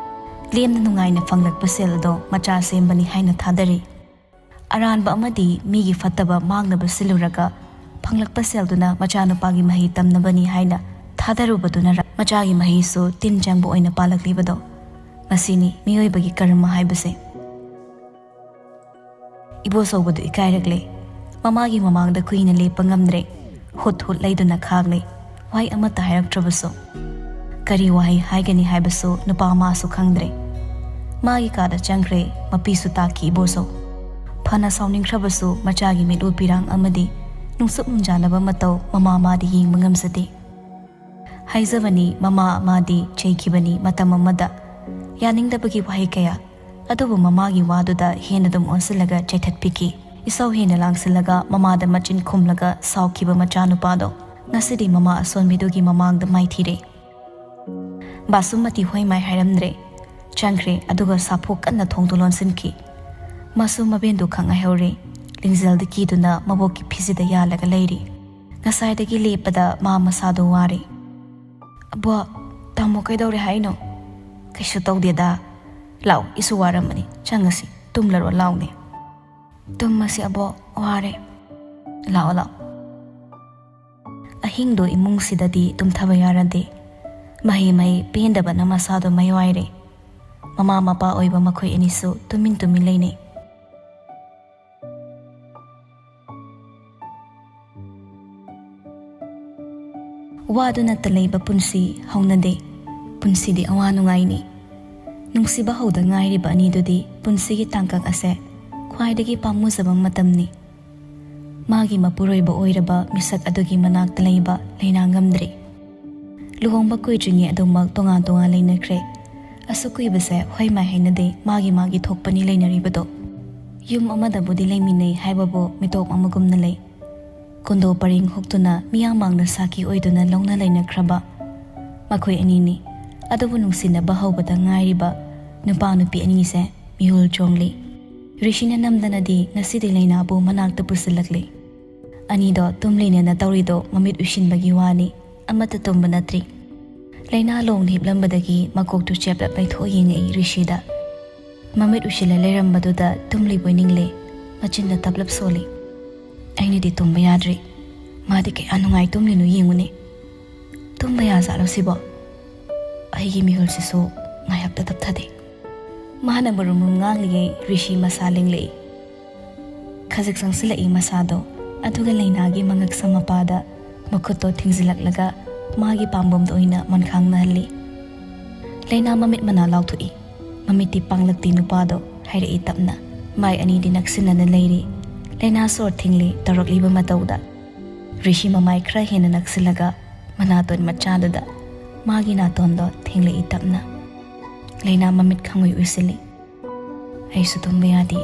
ꯂꯦꯝꯅ ꯅꯨꯡꯉꯥꯏꯅ ꯐꯪꯂꯛꯄ ꯁꯦꯜ ꯑꯗꯣ ꯃꯆꯥ ꯁꯦꯝꯕꯅꯤ ꯍꯥꯏꯅ ꯊꯥꯗꯔꯤ꯫ ꯑꯔꯥꯟꯕ ꯑꯃꯗꯤ ꯃꯤꯒꯤ ꯐꯠꯇꯕ ꯃꯥꯡꯅꯕ ꯁꯤꯜꯂꯨꯔꯒ ꯐꯪꯂꯛꯄ ꯁꯦꯜꯗꯨꯅ ꯃꯆꯥꯅꯨꯄꯥꯒꯤ ꯃꯍꯩ ꯇꯝꯅꯕꯅꯤ ꯍꯥꯏꯅ ꯊꯥꯗꯔꯨꯕꯗꯨꯅ ꯃꯆꯥꯒꯤ ꯃꯍꯩꯁꯨ ꯇꯤꯟ ꯆꯪꯕ ꯑꯣꯏꯅ ꯄꯥꯜꯂꯛꯂꯤꯕꯗꯣ꯫ ꯃꯁꯤꯅꯤ ꯃꯤꯑꯣꯏꯕꯒꯤ ꯀꯔꯃ ꯍꯥꯏꯕꯁꯦ꯫ ꯏꯕꯣꯆꯧꯕꯗꯨ ꯏꯀꯥꯏꯔꯛꯂꯦ꯫ ꯃꯃꯥꯒꯤ ꯃꯃꯥꯡꯗ ꯀꯨꯏꯅ ꯂꯦꯞꯄ ꯉꯝꯗ꯭ꯔꯦ꯫ ꯍꯨꯠ ꯍꯨꯠ ꯂꯩꯗꯨꯅ ꯈꯥꯡꯂꯦ꯫ ꯋꯥꯍꯩ ꯑꯃꯠꯇ ꯍꯥꯏꯔꯛꯇ꯭ꯔꯕꯁꯨ꯫ ꯀꯔꯤ ꯋꯥꯍꯩ ꯍꯥꯏꯒꯅꯤ ꯍꯥꯏꯕꯁꯨ ꯅꯨꯄꯥ ꯃꯥꯁꯨ ꯈꯪꯗ꯭ꯔꯦ꯫ ꯃꯥꯒꯤ ꯀꯥꯗ ꯆꯪꯈ꯭ꯔꯦ꯫ ꯃꯄꯤꯁꯨ ꯇꯥꯈꯤ ꯏꯕꯣꯆꯧ꯫ ꯐꯅ ꯁꯥꯎꯅꯤꯡꯈ꯭ꯔꯕꯁꯨ ꯃꯆꯥꯒꯤ ꯃꯤꯠꯎ ꯄꯤꯔꯥꯡ ꯑꯃꯗꯤ ꯅꯨꯡꯁꯨꯛ ꯅꯨꯡꯖꯥꯅꯕ ꯃꯇꯧ ꯃꯃꯥ ꯃꯥꯗꯤ ꯌꯦꯡꯕ ꯉꯝꯖꯗꯦ꯫ ꯍꯥꯏꯖꯕꯅꯤ, ꯃꯃꯥ ꯃꯥꯗꯤ ꯆꯩꯈꯤꯕꯅꯤ ꯃꯇꯝ ꯑꯃꯗ꯫ ꯌꯥꯅꯤꯡꯗꯕꯒꯤ ꯋꯥꯍꯩ ꯀꯌꯥ꯫ ꯑꯗꯨꯕꯨ ꯃꯃꯥꯒꯤ ꯋꯥꯗꯨꯗ ꯍꯦꯟꯅ ꯑꯗꯨꯝ ꯑꯣꯟꯁꯤꯜꯂꯒ ꯆꯩꯊꯠꯄꯤꯈꯤ꯫ ꯏꯁꯧ ꯍꯦꯟꯅ ꯂꯥꯡꯁꯤꯜꯂꯒ ꯃꯃꯥꯗ ꯃꯆꯤꯟ ꯈꯨꯝꯂꯒ ꯁꯥꯎꯈꯤꯕ ꯃꯆꯥꯅꯨꯄꯥꯗꯣ ꯉꯁꯤꯗꯤ ꯃꯃꯥ ꯑꯁꯣꯟꯕꯤꯗꯨꯒꯤ ꯃꯃꯥꯡꯗ ꯃꯥꯏꯊꯤꯔꯦ꯫ ꯕꯥꯁꯨꯃꯇꯤ ꯍꯣꯏ ꯃꯥꯏ ꯍꯥꯏꯔꯝꯗ꯭ꯔꯦ꯫ ꯆꯪꯈ꯭ꯔꯦ, ꯑꯗꯨꯒ ꯁꯥꯐꯨ ꯀꯟꯅ ꯊꯣꯡꯗꯨ ꯂꯣꯟꯁꯤꯟꯈꯤ꯫ ꯃꯁꯨ ꯃꯕꯦꯟꯗꯨ ꯈꯛ ꯉꯥꯏꯍꯧꯔꯦ꯫ ꯂꯤꯡꯖꯦꯜꯗ ꯀꯤꯗꯨꯅ ꯃꯕꯣꯛꯀꯤ ꯐꯤꯖꯤꯗ ꯌꯥꯜꯂꯒ ꯂꯩꯔꯤ꯫ ꯉꯁꯥꯏꯗꯒꯤ ꯂꯦꯞꯄꯗ ꯃꯥ ꯃꯁꯥꯗꯣ ꯋꯥꯔꯦ꯫ "ꯑꯕꯣ, ꯇꯥꯃꯣ ꯀꯩꯗꯧꯔꯦ ꯍꯥꯏꯅꯣ?" "ꯀꯩꯁꯨ ꯇꯧꯗꯦꯗ꯫ ꯂꯥꯛꯑꯣ, ꯏꯁꯨ ꯋꯥꯔꯝꯃꯅꯤ, ꯆꯪꯉꯁꯤ, ꯇꯨꯝꯂꯔꯣ ꯂꯥꯎꯅꯦ꯫" "ꯇꯨꯝꯃꯁꯤ ꯑꯕꯣ, ꯋꯥꯔꯦ꯫" "ꯂꯥꯛꯑꯣ, ꯂꯥꯛꯑꯣ꯫" ꯑꯍꯤꯡꯗꯣ ꯏꯃꯨꯡꯁꯤꯗꯗꯤ ꯇꯨꯝꯊꯕ ꯌꯥꯔꯗꯦ꯫ ꯃꯍꯩ ꯃꯍꯩ ꯄꯦꯟꯗꯕꯅ ꯃꯁꯥꯗꯣ ꯃꯌꯥꯏꯔꯦ꯫ ꯃꯃꯥ ꯃꯄꯥ ꯑꯣꯏꯕ ꯃꯈꯣꯏ ꯑꯅꯤꯁꯨ ꯇꯨꯃꯤꯟ ꯇꯨꯃꯤꯟ ꯂꯩꯅꯩ꯫ ꯋꯥꯗꯨꯅꯇ ꯂꯩꯕ ꯄꯨꯟꯁꯤ ꯍꯧꯅꯗꯦ꯫ ꯄꯨꯟꯁꯤꯗꯤ ꯑꯋꯥ ꯅꯨꯡꯉꯥꯏꯅꯤ꯫ ꯅꯨꯡꯁꯤꯕ ꯍꯧꯗ ꯉꯥꯏꯔꯤꯕ ꯑꯅꯤꯗꯨꯗꯤ ꯄꯨꯟꯁꯤꯒꯤ ꯇꯥꯡꯀꯛ ꯑꯁꯦ ꯈ꯭ꯋꯥꯏꯗꯒꯤ ꯄꯥꯝꯃꯨꯖꯕ ꯃꯇꯝꯅꯤ꯫ ꯃꯥꯒꯤ ꯃꯄꯨꯔꯣꯏꯕ ꯑꯣꯏꯔꯕ ꯃꯤꯁꯛ ꯑꯗꯨꯒꯤ ꯃꯅꯥꯛꯇ ꯂꯩꯕ ꯂꯩꯅꯥ ꯉꯝꯗ꯭ꯔꯦ꯫ ꯂꯨꯍꯣꯡꯕ ꯀꯨꯏꯗ꯭ꯔꯤꯉꯩ ꯑꯗꯨꯃꯛ ꯇꯣꯉꯥꯟ ꯇꯣꯉꯥꯟ ꯂꯩꯅꯈ꯭ꯔꯦ꯫ ꯑꯁꯨꯛ ꯀꯨꯏꯕꯁꯦ ꯍꯣꯏ ꯃꯥꯏ ꯍꯥꯏꯅꯗꯦ, ꯃꯥꯒꯤ ꯃꯥꯒꯤ ꯊꯣꯛꯄꯅꯤ ꯂꯩꯅꯔꯤꯕꯗꯣ꯫ ꯌꯨꯝ ꯑꯃꯗꯕꯨꯗꯤ ꯂꯩꯃꯤꯟꯅꯩ ꯍꯥꯏꯕꯕꯨ ꯃꯤꯇꯣꯞ ꯑꯃꯒꯨꯝꯅ ꯂꯩ꯫ ꯀꯣꯟꯗꯣ ꯄꯔꯦꯡ ꯍꯨꯛꯇꯨꯅ ꯃꯤꯌꯥꯝ ꯃꯥꯡꯗ ꯁꯥꯈꯤ ꯑꯣꯏꯗꯨꯅ ꯂꯧꯅ ꯂꯩꯅꯈ꯭ꯔꯕ ꯃꯈꯣꯏ ꯑꯅꯤꯅꯤ꯫ ꯑꯗꯨꯕꯨ ꯅꯨꯡꯁꯤꯅꯕ ꯍꯧꯕꯗ ꯉꯥꯏꯔꯤꯕ ꯅꯨꯄꯥ ꯅꯨꯄꯤ ꯑꯅꯤꯁꯦ ꯃꯤꯍꯨꯜ ꯆꯣꯡꯂꯤ꯫ ꯔꯤꯁꯤꯅ ꯅꯝꯗꯅꯗꯤ ꯉꯁꯤꯗꯤ ꯂꯩꯅꯥꯕꯨ ꯃꯅꯥꯛꯇ ꯄꯨꯁꯤꯜꯂꯛꯂꯤ꯫ ꯑꯅꯤꯗꯣ ꯇꯨꯝꯂꯤꯅꯦꯅ ꯇꯧꯔꯤꯗꯣ ꯃꯃꯤꯠ ꯎꯏꯁꯤꯟꯕꯒꯤ ꯋꯥꯅꯤ, ꯑꯃꯠꯇ ꯇꯨꯝꯕ ꯅꯠꯇ꯭ꯔꯤ꯫ ꯂꯩꯅꯥ ꯂꯣꯡꯅ ꯍꯤꯞꯂꯝꯕꯗꯒꯤ ꯃꯀꯣꯛꯇꯨ ꯆꯦꯞꯂꯞ ꯂꯩꯊꯣꯛꯑ ꯌꯦꯡꯉꯛꯏ ꯔꯤꯁꯤꯗ꯫ ꯃꯃꯤꯠ ꯎꯏꯁꯤꯜꯂ ꯂꯩꯔꯝꯕꯗꯨꯗ ꯇꯨꯝꯂꯤꯕꯣꯏ ꯅꯤꯡꯂꯦ꯫ ꯃꯆꯤꯟꯗ ꯇꯞꯂꯞ ꯁꯣꯜꯂꯤ꯫ ꯑꯩꯅꯗꯤ ꯇꯨꯝꯕ ꯌꯥꯗ꯭ꯔꯤ꯫ ꯃꯥꯗꯤ ꯀꯌꯥ ꯅꯨꯡꯉꯥꯏ ꯇꯨꯝꯂꯤꯅꯣ ꯌꯦꯡꯉꯨꯅꯦ꯫ ꯇꯨꯝꯕ ꯌꯥꯖꯥꯠꯂꯣ ꯁꯤꯕꯣ? ꯑꯩꯒꯤ ꯃꯤꯍꯨꯜꯁꯤꯁꯨ ꯉꯥꯏꯍꯥꯛꯇ ꯇꯞꯊꯗꯦ꯫ ꯃꯥꯅ ꯃꯔꯨꯝ ꯃꯔꯨꯝ ꯉꯥꯡꯂꯤꯉꯩ ꯔꯤꯁꯤ ꯃꯁꯥ ꯂꯦꯡꯂꯛꯏ꯫ ꯈꯖꯤꯛ ꯆꯪꯁꯤꯜꯂꯛꯏ ꯃꯁꯥꯗꯣ, ꯑꯗꯨꯒ ꯂꯩꯅꯥꯒꯤ ꯃꯉꯛꯁꯝ ꯃꯄꯥꯗ ꯃꯈꯨꯠꯇꯣ ꯊꯤꯡꯖꯤꯜꯂꯛꯂꯒ ꯃꯥꯒꯤ ꯄꯥꯝꯕꯣꯝꯗ ꯑꯣꯏꯅ ꯃꯣꯟꯈꯥꯡꯅꯍꯜꯂꯤ꯫ ꯂꯩꯅꯥ ꯃꯃꯤꯠ ꯃꯅꯥ ꯂꯥꯎꯊꯣꯛꯏ꯫ ꯃꯃꯤꯠꯇꯤ ꯄꯥꯡꯂꯛꯇꯦ ꯅꯨꯄꯥꯗꯣ, ꯍꯥꯏꯔꯛꯏ ꯇꯞꯅ꯫ ꯃꯥꯏ ꯑꯅꯤꯗꯤ ꯅꯛꯁꯤꯟꯅꯅ ꯂꯩꯔꯤ꯫ ꯂꯩꯅꯥ ꯁꯣꯔ ꯊꯤꯡꯂꯤ ꯇꯧꯔꯛꯂꯤꯕ ꯃꯇꯧꯗ꯫ ꯔꯤꯁꯤ ꯃꯃꯥꯏ ꯈꯔ ꯍꯦꯟꯅ ꯅꯛꯁꯤꯜꯂꯒ ꯃꯅꯥꯇꯣꯟ ꯃꯆꯥꯗꯨꯗ ꯃꯥꯒꯤ ꯅꯥꯇꯣꯟꯗꯣ ꯊꯦꯡꯂꯛꯏ ꯇꯞꯅ꯫ ꯂꯩꯅꯥ ꯃꯃꯤꯠ ꯈꯪꯎꯏ ꯎꯏꯁꯤꯜꯂꯤ꯫ ꯑꯩꯁꯨ ꯇꯨꯝꯕ ꯌꯥꯗꯦ,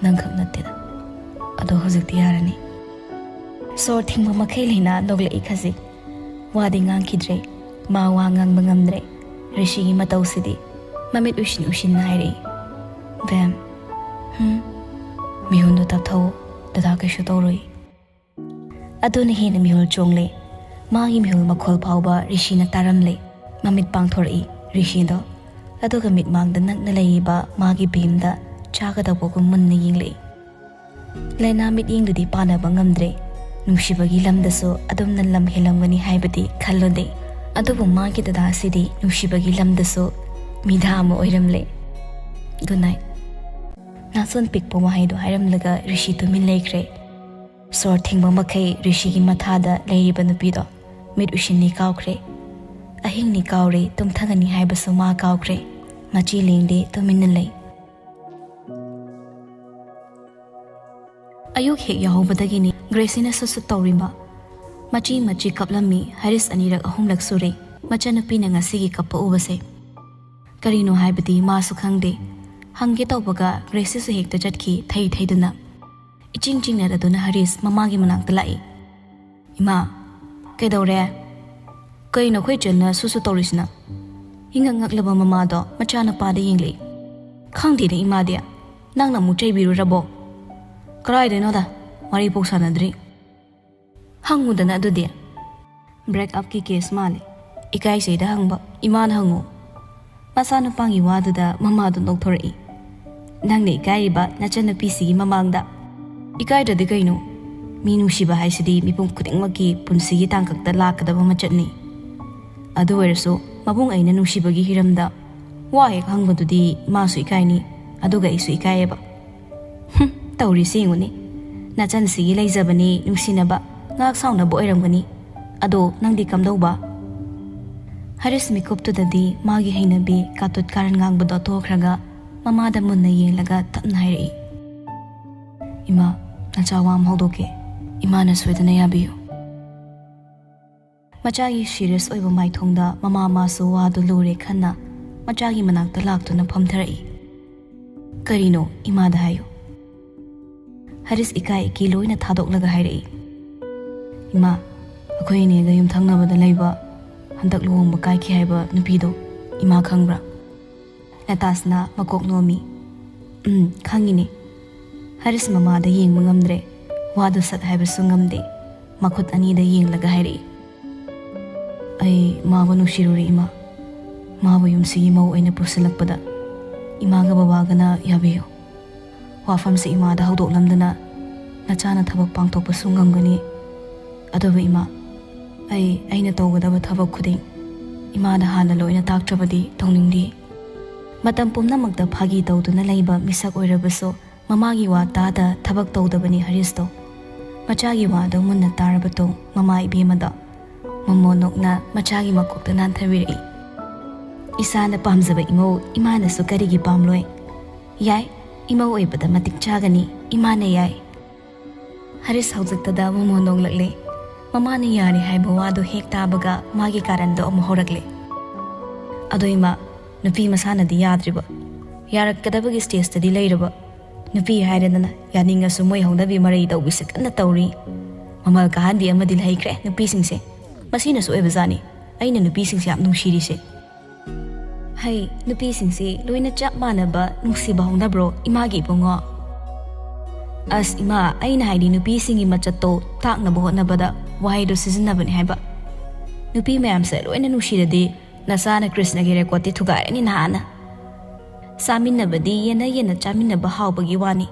ꯅꯪꯈꯛ ꯅꯠꯇꯦꯗ꯫ ꯑꯗꯣ ꯍꯧꯖꯤꯛꯇꯤ ꯌꯥꯔꯅꯤ꯫ ꯁꯣꯔ ꯊꯤꯡꯕ ꯃꯈꯩ ꯂꯩꯅꯥ ꯅꯣꯛꯂꯛꯏ ꯈꯖꯤꯛ꯫ ꯋꯥꯗꯤ ꯉꯥꯡꯈꯤꯗ꯭ꯔꯦ꯫ ꯃꯥ ꯋꯥ ꯉꯥꯡꯕ ꯉꯝꯗ꯭ꯔꯦ꯫ ꯔꯤꯁꯤꯒꯤ ꯃꯇꯧꯁꯤꯗꯤ꯫ ꯃꯃꯤꯠ ꯎꯏꯁꯤꯟ ꯎꯏꯁꯤꯟꯅ ꯍꯥꯏꯔꯛꯏ, "ꯕꯦꯝ, ꯍꯨꯝ, ꯃꯤꯍꯨꯟꯗꯣ ꯇꯞꯊꯧ, ꯗꯗꯥ ꯀꯩꯁꯨ ꯇꯧꯔꯣꯏ꯫" ꯑꯗꯨꯅ ꯍꯦꯟꯅ ꯃꯤꯍꯨꯜ ꯆꯣꯡꯂꯦ꯫ ꯃꯥꯒꯤ ꯃꯤꯍꯨꯜ ꯃꯈꯣꯜ ꯐꯥꯎꯕ ꯔꯤꯁꯤꯅ ꯇꯥꯔꯝꯂꯦ꯫ ꯃꯃꯤꯠ ꯄꯥꯡꯊꯣꯔꯛꯏ ꯔꯤꯁꯤꯗꯣ꯫ ꯑꯗꯨꯒ ꯃꯤꯠꯃꯥꯡꯗ ꯅꯛꯅ ꯂꯩꯔꯤꯕ ꯃꯥꯒꯤ ꯕꯦꯝꯗ ꯆꯥꯒꯗꯧꯕꯒꯨꯝ ꯃꯨꯟꯅ ꯌꯦꯡꯂꯛꯏ꯫ ꯂꯩꯅꯥ ꯃꯤꯠꯌꯦꯡꯗꯨꯗꯤ ꯄꯥꯟꯅꯕ ꯉꯝꯗ꯭ꯔꯦ꯫ ꯅꯨꯡꯁꯤꯕꯒꯤ ꯂꯝꯗꯁꯨ ꯑꯗꯨꯝꯅ ꯂꯝ ꯍꯦꯜꯂꯝꯒꯅꯤ ꯍꯥꯏꯕꯗꯤ ꯈꯜꯂꯨꯗꯦ꯫ ꯑꯗꯨꯕꯨ ꯃꯥꯒꯤ ꯗꯗꯥꯁꯤꯗꯤ ꯅꯨꯡꯁꯤꯕꯒꯤ ꯂꯝꯗꯁꯨ ꯃꯤꯗꯥ ꯑꯃ ꯑꯣꯏꯔꯝꯂꯦ꯫ "Good night." ꯅꯥꯆꯣꯟ ꯄꯤꯛꯄ ꯋꯥꯍꯩꯗꯨ ꯍꯥꯏꯔꯝꯂꯒ ꯔꯤꯁꯤ ꯇꯨꯃꯤꯟ ꯂꯩꯈ꯭ꯔꯦ꯫ ꯁꯣꯔ ꯊꯤꯡꯕ ꯃꯈꯩ ꯔꯤꯁꯤꯒꯤ ꯃꯊꯥꯗ ꯂꯩꯔꯤꯕ ꯅꯨꯄꯤꯗꯣ ꯃꯤꯠ ꯎꯏꯁꯤꯟꯅꯤ ꯀꯥꯎꯈ꯭ꯔꯦ꯫ ꯑꯍꯤꯡꯅꯤ ꯀꯥꯎꯔꯦ, ꯇꯨꯝꯊꯒꯅꯤ ꯍꯥꯏꯕꯁꯨ ꯃꯥ ꯀꯥꯎꯈ꯭ꯔꯦ꯫ ꯃꯆꯤ ꯂꯦꯡꯗꯦ, ꯇꯨꯃꯤꯟꯅ ꯂꯩ꯫ ꯑꯌꯨꯛ ꯍꯦꯛ ꯌꯥꯍꯧꯕꯗꯒꯤꯅꯤ ꯒ꯭ꯔꯦꯁꯤꯅ ꯁꯨꯠ ꯁꯨꯠ ꯇꯧꯔꯤꯕ꯫ ꯃꯆꯤ ꯃꯆꯤ ꯀꯞꯂꯝꯃꯤ, ꯍꯥꯏꯔꯤꯁ ꯑꯅꯤꯔꯛ ꯑꯍꯨꯝꯂꯛ ꯁꯨꯔꯦ ꯃꯆꯥꯅꯨꯄꯤꯅ ꯉꯁꯤꯒꯤ ꯀꯞꯄ ꯎꯕꯁꯦ꯫ ꯀꯔꯤꯅꯣ ꯍꯥꯏꯕꯗꯤ ꯃꯥꯁꯨ ꯈꯪꯗꯦ꯫ ꯍꯪꯒꯦ ꯇꯧꯕꯒ ꯒ꯭ꯔꯦꯁꯤꯁꯨ ꯍꯦꯛꯇ ꯆꯠꯈꯤ, ꯊꯩ ꯊꯩꯗꯨꯅ꯫ ꯏꯆꯤꯡ ꯆꯤꯡꯅꯔꯗꯨꯅ ꯍꯔꯤꯁ ꯃꯃꯥꯒꯤ ꯃꯅꯥꯛꯇ ꯂꯥꯛꯏ꯫ "ꯏꯃꯥ, ꯀꯩꯗꯧꯔꯦ? ꯀꯩꯅꯣ ꯑꯩꯈꯣꯏ ꯏꯆꯟꯅ ꯁꯨꯁꯨ ꯇꯧꯔꯤꯁꯤꯅ?" ꯏꯉꯛ ꯉꯛꯂꯕ ꯃꯃꯥꯗꯣ ꯃꯆꯥꯅꯨꯄꯥꯗ ꯌꯦꯡꯂꯛꯏ꯫ "ꯈꯪꯗꯦꯅꯦ ꯏꯃꯥꯗꯤ, ꯅꯪꯅ ꯑꯃꯨꯛ ꯆꯩꯕꯤꯔꯨꯔꯕꯣ?" "ꯀꯔꯥꯏꯗꯩꯅꯣꯗ, ꯋꯥꯔꯤꯐꯥꯎ ꯁꯥꯟꯅꯗ꯭ꯔꯤ꯫ ꯍꯪꯉꯨꯗꯅ ꯑꯗꯨꯗꯤ꯫ ꯕ꯭ꯔꯦꯛ ꯑꯞꯀꯤ ꯀꯦꯁ ꯃꯥꯜꯂꯦ꯫ ꯏꯀꯥꯏꯖꯩꯗ ꯍꯪꯕ, ꯏꯃꯥꯅ ꯍꯪꯉꯨ꯫" ꯃꯆꯥꯅꯨꯄꯥꯒꯤ ꯋꯥꯗꯨꯗ ꯃꯃꯥꯗꯣ ꯅꯣꯛꯊꯣꯔꯛꯏ꯫ "ꯅꯪꯅ ꯏꯀꯥꯏꯔꯤꯕ ꯅꯆꯟꯅꯨꯄꯤꯁꯤꯒꯤ ꯃꯃꯥꯡꯗ?" "ꯏꯀꯥꯏꯗ꯭ꯔꯗꯤ ꯀꯩꯅꯣ? ꯃꯤ ꯅꯨꯡꯁꯤꯕ ꯍꯥꯏꯁꯤꯗꯤ ꯃꯤꯄꯨꯝ ꯈꯨꯗꯤꯡꯃꯛꯀꯤ ꯄꯨꯟꯁꯤꯒꯤ ꯇꯥꯡꯀꯛꯇ ꯂꯥꯛꯀꯗꯕ ꯃꯆꯠꯅꯤ꯫ ꯑꯗꯨ ꯑꯣꯏꯔꯁꯨ ꯃꯕꯨꯡ ꯑꯩꯅ ꯅꯨꯡꯁꯤꯕꯒꯤ ꯍꯤꯔꯝꯗ ꯋꯥ ꯍꯦꯛ ꯍꯪꯕꯗꯨꯗꯤ ꯃꯥꯁꯨ ꯏꯀꯥꯏꯅꯤ, ꯑꯗꯨꯒ ꯑꯩꯁꯨ ꯏꯀꯥꯏꯌꯦꯕ꯫" "ꯍꯨꯝ, ꯇꯧꯔꯤꯁꯤ ꯌꯦꯡꯉꯨꯅꯦ꯫ ꯅꯆꯟꯁꯤꯒꯤ ꯂꯩꯖꯕꯅꯤ, ꯅꯨꯡꯁꯤꯅꯕ, ꯉꯥꯛ ꯁꯥꯎꯅꯕ ꯑꯣꯏꯔꯝꯒꯅꯤ꯫ ꯑꯗꯣ ꯅꯪꯗꯤ ꯀꯝꯗꯧꯕ?" ꯍꯔꯤꯁ ꯃꯤꯀꯨꯞꯇꯨꯗꯗꯤ ꯃꯥꯒꯤ ꯍꯩꯅꯕꯤ ꯀꯥꯇꯨꯠ ꯀꯥꯔꯟ ꯉꯥꯡꯕꯗꯣ ꯇꯣꯛꯈ꯭ꯔꯒ ꯃꯃꯥꯗ ꯃꯨꯟꯅ ꯌꯦꯡꯂꯒ ꯇꯞꯅ ꯍꯥꯏꯔꯛꯏ, "ꯏꯃꯥ, ꯅꯆꯥ ꯋꯥ ꯑꯃ ꯍꯧꯗꯣꯛꯀꯦ꯫ ꯏꯃꯥꯅ ꯁꯣꯏꯗꯅ ꯌꯥꯕꯤꯌꯨ꯫" ꯃꯆꯥꯒꯤ ꯁꯤꯔꯤꯌꯁ ꯑꯣꯏꯕ ꯃꯥꯏꯊꯣꯡꯗ ꯃꯃꯥ ꯃꯥꯁꯨ ꯋꯥꯗꯨ ꯂꯨꯔꯦ ꯈꯟꯅ ꯃꯆꯥꯒꯤ ꯃꯅꯥꯛꯇ ꯂꯥꯛꯇꯨꯅ ꯐꯝꯊꯔꯛꯏ꯫ "ꯀꯔꯤꯅꯣ? ꯏꯃꯥꯗ ꯍꯥꯏꯌꯨ꯫" ꯍꯔꯤꯁ ꯏꯀꯥꯏ ꯏꯀꯤ ꯂꯣꯏꯅ ꯊꯥꯗꯣꯛꯂꯒ ꯍꯥꯏꯔꯛꯏ꯫ "ꯏꯃꯥ, ꯑꯩꯈꯣꯏ ꯏꯅꯦꯒ ꯌꯨꯝꯊꯪꯅꯕꯗ ꯂꯩꯕ ꯍꯟꯗꯛ ꯂꯨꯍꯣꯡꯕ ꯀꯥꯏꯈꯤ ꯍꯥꯏꯕ ꯅꯨꯄꯤꯗꯣ ꯏꯃꯥ ꯈꯪꯕ꯭ꯔꯥ?" ꯅꯇꯥꯁꯅ ꯃꯀꯣꯛ ꯅꯣꯝꯃꯤ꯫ "ꯎꯝ, ꯈꯪꯉꯤꯅꯦ꯫" ꯍꯔꯤꯁ ꯃꯃꯥꯗ ꯌꯦꯡꯕ ꯉꯝꯗ꯭ꯔꯦ꯫ ꯋꯥꯗꯨ ꯁꯠ ꯍꯥꯏꯕꯁꯨ ꯉꯝꯗꯦ꯫ ꯃꯈꯨꯠ ꯑꯅꯤꯗ ꯌꯦꯡꯂꯒ ꯍꯥꯏꯔꯛꯏ, "ꯑꯩ ꯃꯥꯕꯨ ꯅꯨꯡꯁꯤꯔꯨꯔꯦ ꯏꯃꯥ꯫ ꯃꯥꯕꯨ ꯌꯨꯝꯁꯤꯒꯤ ꯃꯧ ꯑꯣꯏꯅ ꯄꯨꯁꯤꯜꯂꯛꯄꯗ ꯏꯃꯥꯒ ꯕꯕꯥꯒꯅ ꯌꯥꯕꯤꯌꯨ꯫" ꯋꯥꯐꯝꯁꯤ ꯏꯃꯥꯗ ꯍꯧꯗꯣꯛꯂꯝꯗꯅ ꯅꯆꯥꯅ ꯊꯕꯛ ꯄꯥꯡꯊꯣꯛꯄꯁꯨ ꯉꯝꯒꯅꯤ꯫ ꯑꯗꯨꯕꯨ ꯏꯃꯥ, ꯑꯩ, ꯑꯩꯅ ꯇꯧꯒꯗꯕ ꯊꯕꯛ ꯈꯨꯗꯤꯡ ꯏꯃꯥꯗ ꯍꯥꯟꯅ ꯂꯣꯏꯅ ꯇꯥꯛꯇ꯭ꯔꯕꯗꯤ ꯇꯧꯅꯤꯡꯗꯦ꯫ ꯃꯇꯝ ꯄꯨꯝꯅꯃꯛꯇ ꯐꯥꯒꯤ ꯇꯧꯗꯨꯅ ꯂꯩꯕ ꯃꯤꯁꯛ ꯑꯣꯏꯔꯕꯁꯨ ꯃꯃꯥꯒꯤ ꯋꯥ ꯇꯥꯗ ꯊꯕꯛ ꯇꯧꯗꯕꯅꯤ ꯍꯔꯤꯁꯇꯣ꯫ ꯃꯆꯥꯒꯤ ꯋꯥꯗꯣ ꯃꯨꯟꯅ ꯇꯥꯔꯕ ꯇꯨꯡ ꯃꯃꯥ ꯏꯕꯦꯝꯃꯗꯣ ꯃꯣꯃꯣꯟ ꯅꯣꯛꯅ ꯃꯆꯥꯒꯤ ꯃꯀꯣꯛꯇ ꯅꯥꯟꯊꯕꯤꯔꯛꯏ꯫ "ꯏꯁꯥꯅ ꯄꯥꯝꯖꯕ ꯏꯃꯧ ꯏꯃꯥꯅꯁꯨ ꯀꯔꯤꯒꯤ ꯄꯥꯝꯂꯣꯏ? ꯌꯥꯏ, ꯏꯃꯧ ꯑꯣꯏꯕꯗ ꯃꯇꯤꯛ ꯆꯥꯒꯅꯤ, ꯏꯃꯥꯅ ꯌꯥꯏ꯫" ꯍꯔꯤꯁ ꯍꯧꯖꯤꯛꯇꯗ ꯃꯣꯃꯣꯟ ꯅꯣꯡꯂꯛꯂꯦ꯫ ꯃꯃꯥꯅ ꯌꯥꯔꯦ ꯍꯥꯏꯕ ꯋꯥꯗꯣ ꯍꯦꯛ ꯇꯥꯕꯒ ꯃꯥꯒꯤ ꯀꯥꯔꯟꯗꯣ ꯑꯃꯨꯛ ꯍꯧꯔꯛꯂꯦ꯫ "ꯑꯗꯣ ꯏꯃꯥ, ꯅꯨꯄꯤ ꯃꯁꯥꯅꯗꯤ ꯌꯥꯗ꯭ꯔꯤꯕ꯫ ꯌꯥꯔꯛꯀꯗꯕꯒꯤ ꯁ꯭ꯇꯦꯖꯇꯗꯤ ꯂꯩꯔꯕ꯫ ꯅꯨꯄꯤ ꯍꯥꯏꯔꯦꯗꯅ, ꯌꯥꯅꯤꯡꯉꯁꯨ ꯃꯣꯏ ꯍꯧꯅꯕꯤ ꯃꯔꯩ ꯇꯧꯕꯤꯁꯦ ꯀꯟꯅ ꯇꯧꯔꯤ꯫ ꯃꯃꯜ ꯀꯥꯍꯟꯕꯤ ꯑꯃꯗꯤ ꯂꯩꯈ꯭ꯔꯦ ꯅꯨꯄꯤꯁꯤꯡꯁꯦ꯫ ꯃꯁꯤꯅꯁꯨ ꯑꯣꯏꯕꯖꯥꯠꯅꯤ ꯑꯩꯅ ꯅꯨꯄꯤꯁꯤꯡꯁꯦ ꯌꯥꯝ ꯅꯨꯡꯁꯤꯔꯤꯁꯦ꯫ ꯍꯩ, ꯅꯨꯄꯤꯁꯤꯡꯁꯦ ꯂꯣꯏꯅ ꯆꯞ ꯃꯥꯟꯅꯕ ꯅꯨꯡꯁꯤꯕ ꯍꯧꯅꯕ꯭ꯔꯣ, ꯏꯃꯥꯒꯤ ꯏꯕꯨꯡꯉꯣ? ꯑꯁ ꯏꯃꯥ, ꯑꯩꯅ ꯍꯥꯏꯗꯤ ꯅꯨꯄꯤꯁꯤꯡꯒꯤ ꯃꯆꯠꯇꯣ ꯇꯥꯛꯅꯕ ꯍꯣꯠꯅꯕꯗ ꯋꯥꯍꯩꯗꯣ ꯁꯤꯖꯤꯟꯅꯕꯅꯦ ꯍꯥꯏꯕ꯫ ꯅꯨꯄꯤ ꯃꯌꯥꯝꯁꯦ ꯂꯣꯏꯅ ꯅꯨꯡꯁꯤꯔꯗꯤ ꯅꯆꯥꯅ ꯀ꯭ꯔꯤꯁꯅꯒꯤ ꯔꯦꯀꯣꯔꯗꯇꯤ ꯊꯨꯒꯥꯏꯔꯅꯤ ꯅꯍꯥꯟꯅ꯫ ꯆꯥꯃꯤꯟꯅꯕꯗꯤ ꯌꯦꯟꯅ ꯌꯦꯟꯅ ꯆꯥꯃꯤꯟꯅꯕ ꯍꯥꯎꯕꯒꯤ ꯋꯥꯅꯤ꯫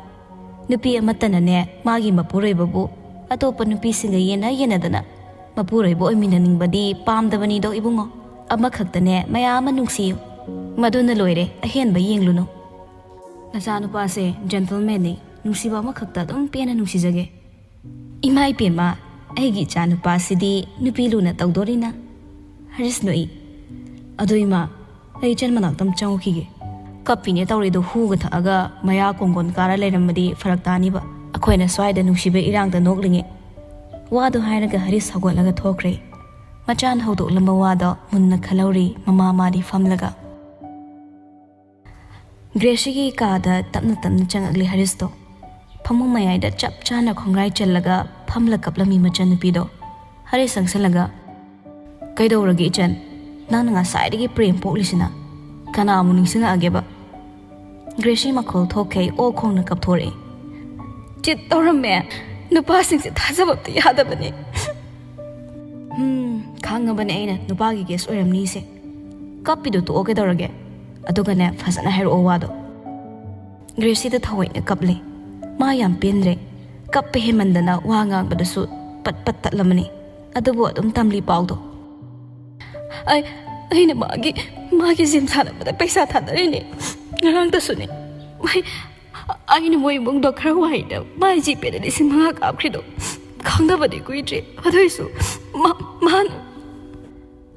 ꯅꯨꯄꯤ ꯑꯃꯠꯇꯅꯅꯦ ꯃꯥꯒꯤ ꯃꯄꯨꯔꯣꯏꯕꯕꯨ ꯑꯇꯣꯞꯄ ꯅꯨꯄꯤꯁꯤꯡꯒ ꯌꯦꯟꯅ ꯌꯦꯟꯅꯗꯅ ꯃꯄꯨꯔꯣꯏꯕ ꯑꯣꯏꯃꯤꯟꯅꯅꯤꯡꯕꯗꯤ ꯄꯥꯝꯗꯕꯅꯤꯗꯣ ꯏꯕꯨꯡꯉꯣ꯫ ꯑꯃꯈꯛꯇꯅꯦ ꯃꯌꯥꯝ ꯑꯃ ꯅꯨꯡꯁꯤꯌꯨ꯫ ꯃꯗꯨꯅ ꯂꯣꯏꯔꯦ, ꯑꯍꯦꯟꯕ ꯌꯦꯡꯂꯨꯅꯨ꯫ ꯅꯆꯥꯅꯨꯄꯥꯁꯦ ꯖꯦꯟꯇꯜꯃꯦꯟꯅꯤ, ꯅꯨꯡꯁꯤꯕ ꯑꯃꯈꯛꯇ ꯑꯗꯨꯝ ꯄꯦꯟꯅ ꯅꯨꯡꯁꯤꯖꯒꯦ꯫ ꯏꯃꯥ ꯏꯄꯦꯝꯃ, ꯑꯩꯒꯤ ꯏꯆꯥꯅꯨꯄꯥꯁꯤꯗꯤ ꯅꯨꯄꯤ ꯂꯨꯅ ꯇꯧꯗꯣꯔꯤꯅ꯫ ꯍꯔꯤꯁ ꯅꯣꯛꯏ꯫ ꯑꯗꯨ ꯏꯃꯥ, ꯑꯩ ꯏꯆꯟ ꯃꯅꯥꯛꯇ ꯑꯃ ꯆꯪꯉꯨꯈꯤꯒꯦ꯫ ꯀꯞꯄꯤꯅꯦ ꯇꯧꯔꯤꯗꯣ ꯍꯨꯒ ꯊꯛꯑꯒ ꯃꯌꯥ ꯀꯣꯡꯒꯣꯟ ꯀꯥꯔ ꯂꯩꯔꯝꯃꯗꯤ ꯐꯔꯛ ꯇꯥꯅꯤꯕ꯫ ꯑꯩꯈꯣꯏꯅ ꯁ꯭ꯋꯥꯏꯗ ꯅꯨꯡꯁꯤꯕ ꯏꯔꯥꯡꯗ ꯅꯣꯛꯂꯤꯉꯩ꯫ ꯋꯥꯗꯣ ꯍꯥꯏꯔꯒ ꯍꯔꯤꯁ ꯍꯧꯒꯠꯂꯒ ꯊꯣꯛꯈ꯭ꯔꯦ꯫ ꯃꯆꯥꯅ ꯍꯧꯗꯣꯛꯂꯝꯕ ꯋꯥꯗꯣ ꯃꯨꯟꯅ ꯈꯜꯍꯧꯔꯤ ꯃꯃꯥ ꯃꯥꯗꯤ ꯐꯝꯂꯒ꯫ ꯒ꯭ꯔꯦꯁꯤꯒꯤ ꯀꯥꯗ ꯇꯞꯅ ꯇꯞꯅ ꯆꯪꯉꯛꯂꯤ ꯍꯔꯤꯁꯇꯣ꯫ ꯐꯃꯨꯡ ꯃꯌꯥꯏꯗ ꯆꯞ ꯆꯥꯅ ꯈꯣꯡꯒ꯭ꯔꯥꯏ ꯆꯜꯂꯒ ꯐꯝꯂ ꯀꯞꯂꯝꯃꯤ ꯃꯆꯟꯅꯨꯄꯤꯗꯣ꯫ ꯍꯔꯤꯁ ꯆꯪꯁꯤꯜꯂꯒ, "ꯀꯩꯗꯧꯔꯒꯦ ꯏꯆꯟ? ꯅꯪꯅ ꯉꯁꯥꯏꯗꯒꯤ ꯄ꯭ꯔꯦꯝ ꯄꯣꯛꯂꯤꯁꯤꯅ? ꯀꯅꯥ ꯑꯃꯨꯛ ꯅꯤꯡꯁꯤꯡꯉꯛꯑꯒꯦꯕ?" ꯒ꯭ꯔꯦꯁꯤ ꯃꯈꯣꯜ ꯊꯣꯛꯈꯩ ꯑꯣ ꯈꯣꯡꯅ ꯀꯞꯊꯣꯔꯛꯑꯦ꯫ "ꯆꯤꯠ ꯇꯧꯔꯝꯃꯦ꯫ ꯅꯨꯄꯥꯁꯤꯡꯁꯦ ꯊꯥꯖꯕ ꯑꯝꯇ ꯌꯥꯗꯕꯅꯦ꯫" "ꯍꯝ, ꯈꯪꯉꯕꯅꯦ ꯑꯩꯅ ꯅꯨꯄꯥꯒꯤ ꯀꯦꯁ ꯑꯣꯏꯔꯝꯅꯤꯁꯦ꯫ ꯀꯞꯄꯤꯗꯣ ꯇꯣꯛꯑꯣ ꯀꯩꯗꯧꯔꯒꯦ? ꯑꯗꯨꯒꯅꯦ ꯐꯖꯅ ꯍꯥꯏꯔꯛꯑꯣ ꯋꯥꯗꯣ꯫" ꯒ꯭ꯔꯦꯁꯤꯗ ꯊꯑꯣꯏꯅ ꯀꯞꯂꯦ꯫ ꯃꯥ ꯌꯥꯝ ꯄꯦꯟꯗ꯭ꯔꯦ꯫ ꯀꯞꯄ ꯍꯦꯟꯃꯟꯗꯅ ꯋꯥ ꯉꯥꯡꯕꯗꯁꯨ ꯄꯠ ꯄꯠ ꯇꯠꯂꯝꯃꯅꯤ꯫ ꯑꯗꯨꯕꯨ ꯑꯗꯨꯝ ꯇꯝꯂꯤ ꯄꯥꯎꯗꯣ꯫ "ꯑꯩ, ꯑꯩꯅ ꯃꯥꯒꯤ, ꯃꯥꯒꯤ ꯖꯤꯝ ꯁꯥꯟꯅꯕꯗ ꯄꯩꯁꯥ ꯊꯥꯗꯔꯤꯅꯦ꯫ ꯉꯔꯥꯡꯗꯁꯨꯅꯦ꯫ ꯃꯥꯏ, ꯑꯩꯅ ꯃꯣꯏ ꯏꯃꯨꯡꯗꯣ ꯈꯔ ꯋꯥꯏꯗ ꯃꯥꯏ ꯖꯤꯄꯦꯗ ꯂꯤꯁꯤꯡ ꯃꯉꯥ ꯀꯥꯞꯈ꯭ꯔꯤꯗꯣ ꯈꯪꯗꯕꯗꯤ ꯀꯨꯏꯗ꯭ꯔꯤ꯫ ꯑꯗꯨꯏꯁꯨ ꯃꯥ, ꯃꯥꯅ"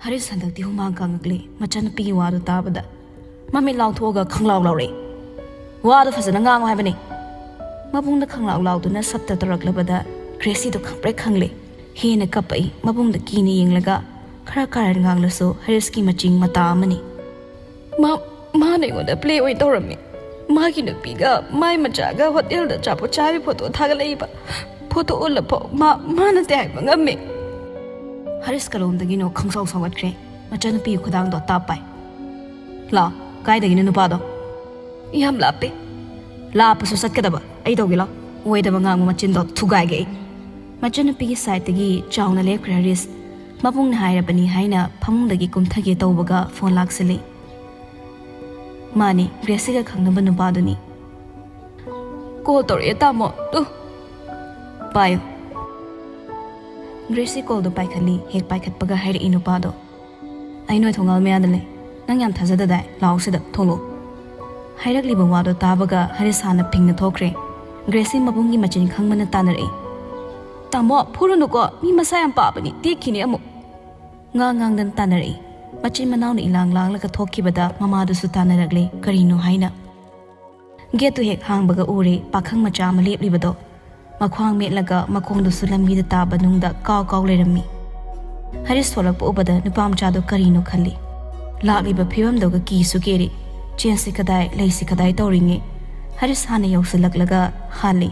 ꯍꯔꯤꯁ ꯍꯟꯗꯛꯇꯤ ꯍꯨꯃꯥꯡ ꯀꯥꯡꯉꯛꯂꯦ ꯃꯆꯟꯅꯨꯄꯤꯒꯤ ꯋꯥꯗꯨ ꯇꯥꯕꯗ꯫ ꯃꯃꯤꯠ ꯂꯥꯎꯊꯣꯛꯑꯒ ꯈꯪꯂꯥꯎ ꯂꯥꯎꯔꯛꯏ꯫ "ꯋꯥꯗꯨ ꯐꯖꯅ ꯉꯥꯡꯉꯨ ꯍꯥꯏꯕꯅꯤ꯫" ꯃꯕꯨꯡꯗ ꯈꯪꯂꯥꯎ ꯂꯥꯎꯗꯨꯅ ꯁꯞꯇ ꯇꯧꯔꯛꯂꯕꯗ ꯒ꯭ꯔꯦꯁꯤꯗꯣ ꯈꯪꯄ꯭ꯔꯦꯛ ꯈꯪꯂꯦ꯫ ꯍꯦꯟꯅ ꯀꯞꯄꯛꯏ꯫ ꯃꯕꯨꯡꯗ ꯀꯤꯅ ꯌꯦꯡꯂꯒ ꯈꯔ ꯀꯥꯔꯟ ꯉꯥꯡꯂꯁꯨ ꯍꯔꯤꯁꯀꯤ ꯃꯆꯤꯡ ꯃꯇꯥ ꯑꯃꯅꯤ꯫ "ꯃꯥ, ꯃꯥꯅ ꯑꯩꯉꯣꯟꯗ ꯄ꯭ꯂꯦ ꯑꯣꯏꯅ ꯇꯧꯔꯝꯃꯤ꯫ ꯃꯥꯒꯤ ꯅꯨꯄꯤꯒ ꯃꯥꯏ ꯃꯆꯥꯒ ꯍꯣꯇꯦꯜꯗ ꯑꯆꯥꯄꯣꯠ ꯆꯥꯕꯤ ꯐꯣꯇꯣ ꯊꯥꯒꯠꯂꯛꯏꯕ꯫ ꯐꯣꯇꯣ ꯎꯠꯂꯐꯥꯎ ꯃꯥ ꯃꯥ ꯅꯠꯇꯦ ꯍꯥꯏꯕ ꯉꯝꯃꯦ꯫ ꯍꯔꯤꯁ ꯀꯔꯣꯝꯗꯒꯤꯅꯣ ꯈꯪꯁꯥꯎ ꯁꯥꯎꯒꯠꯈ꯭ꯔꯦ꯫ ꯃꯆꯟꯅꯨꯄꯤꯒꯤ ꯈꯨꯗꯥꯡꯗꯣ ꯇꯥꯞ ꯄꯥꯏ꯫ "ꯂꯥ, ꯀꯥꯏꯗꯒꯤꯅꯣ ꯅꯨꯄꯥꯗꯣ?" "ꯌꯥꯝ ꯂꯥꯞꯄꯦ꯫ ꯂꯥꯞꯄꯁꯨ ꯆꯠꯀꯗꯕ꯫ ꯑꯩ ꯇꯧꯒꯦ ꯂꯥꯎ꯫ ꯑꯣꯏꯗꯕ ꯉꯥꯡꯕ ꯃꯆꯤꯟꯗꯣ ꯊꯨꯒꯥꯏꯒꯦ ꯑꯩ꯫" ꯃꯆꯟꯅꯨꯄꯤꯒꯤ ꯁꯥꯏꯠꯇꯒꯤ ꯆꯥꯎꯅ ꯂꯦꯞꯈ꯭ꯔꯦ ꯍꯔꯤꯁ꯫ ꯃꯕꯨꯡꯅ ꯍꯥꯏꯔꯕꯅꯤ ꯍꯥꯏꯅ ꯐꯃꯨꯡꯗꯒꯤ ꯀꯨꯝꯊꯒꯦ ꯇꯧꯕꯒ ꯐꯣꯟ ꯂꯥꯛꯁꯤꯜꯂꯤ꯫ "ꯃꯥꯅꯤ, ꯒ꯭ꯔꯦꯁꯤꯒ ꯈꯪꯅꯕ ꯅꯨꯄꯥꯗꯨꯅꯤ꯫" "ꯀꯣꯜ ꯇꯧꯔꯛꯑꯦ ꯇꯥꯃꯣ꯫ ꯇꯨ, ꯄꯥꯏꯌꯨ꯫" ꯒ꯭ꯔꯦꯁꯤ ꯀꯣꯜꯗꯣ ꯄꯥꯏꯈꯠꯂꯤ꯫ ꯍꯦꯛ ꯄꯥꯏꯈꯠꯄꯒ ꯍꯥꯏꯔꯛꯏ ꯅꯨꯄꯥꯗꯣ, "ꯑꯩ ꯅꯣꯏ ꯊꯣꯡꯒꯥꯜ ꯃꯌꯥꯗ ꯂꯩ꯫ ꯅꯪ ꯌꯥꯝ ꯊꯥꯖꯗꯗꯥꯏ? ꯂꯥꯛꯑꯣ ꯁꯤꯗ, ꯊꯣꯛꯂꯛꯑꯣ꯫" ꯍꯥꯏꯔꯛꯂꯤꯕ ꯋꯥꯗꯣ ꯇꯥꯕꯒ ꯍꯔꯤꯁ ꯍꯥꯟꯅ ꯐꯤꯡꯅ ꯊꯣꯛꯈ꯭ꯔꯦ꯫ ꯒ꯭ꯔꯦꯁꯤ ꯃꯕꯨꯡꯒꯤ ꯃꯆꯤꯟ ꯈꯪꯕꯅ ꯇꯥꯟꯅꯔꯛꯏ꯫ "ꯇꯥꯃꯣ, ꯐꯨꯔꯨꯅꯨꯀꯣ, ꯃꯤ ꯃꯁꯥ ꯌꯥꯝ ꯄꯥꯕꯅꯤ, ꯇꯦꯛꯈꯤꯅꯤ ꯑꯃꯨꯛ꯫" ꯉꯥꯡ ꯉꯥꯡꯗꯅ ꯇꯥꯟꯅꯔꯛꯏ꯫ ꯃꯆꯤꯟ ꯃꯅꯥꯎꯅ ꯏꯂꯥꯡ ꯂꯥꯡꯂꯒ ꯊꯣꯛꯈꯤꯕꯗ ꯃꯃꯥꯗꯨꯁꯨ ꯇꯥꯟꯅꯔꯛꯂꯦ, ꯀꯔꯤꯅꯣ ꯍꯥꯏꯅ꯫ ꯒꯦꯠꯇꯨ ꯍꯦꯛ ꯍꯥꯡꯕꯒ ꯎꯔꯦ ꯄꯥꯈꯪ ꯃꯆꯥ ꯑꯃ ꯂꯦꯞꯂꯤꯕꯗꯣ꯫ ꯃꯈ꯭ꯋꯥꯡ ꯃꯦꯠꯂꯒ ꯃꯈꯣꯡꯗꯨꯁꯨ ꯂꯝꯕꯤꯗ ꯇꯥꯕ ꯅꯨꯡꯗ ꯀꯥꯎ ꯀꯥꯎ ꯂꯩꯔꯝꯃꯤ꯫ ꯍꯔꯤꯁ ꯊꯣꯛꯂꯛꯄ ꯎꯕꯗ ꯅꯨꯄꯥ ꯃꯆꯥꯗꯣ ꯀꯔꯤꯅꯣ ꯈꯜꯂꯤ꯫ ꯂꯥꯛꯂꯤꯕ ꯐꯤꯕꯝꯗꯨꯒ ꯀꯤꯁꯨ ꯀꯤꯔꯤ꯫ ꯆꯦꯟꯁꯤ ꯀꯗꯥꯏ, ꯂꯩꯁꯤ ꯀꯗꯥꯏ ꯇꯧꯔꯤꯉꯩ ꯍꯔꯤꯁ ꯍꯥꯟꯅ ꯌꯧꯁꯤꯜꯂꯛꯂꯒ ꯍꯥꯜꯂꯤ꯫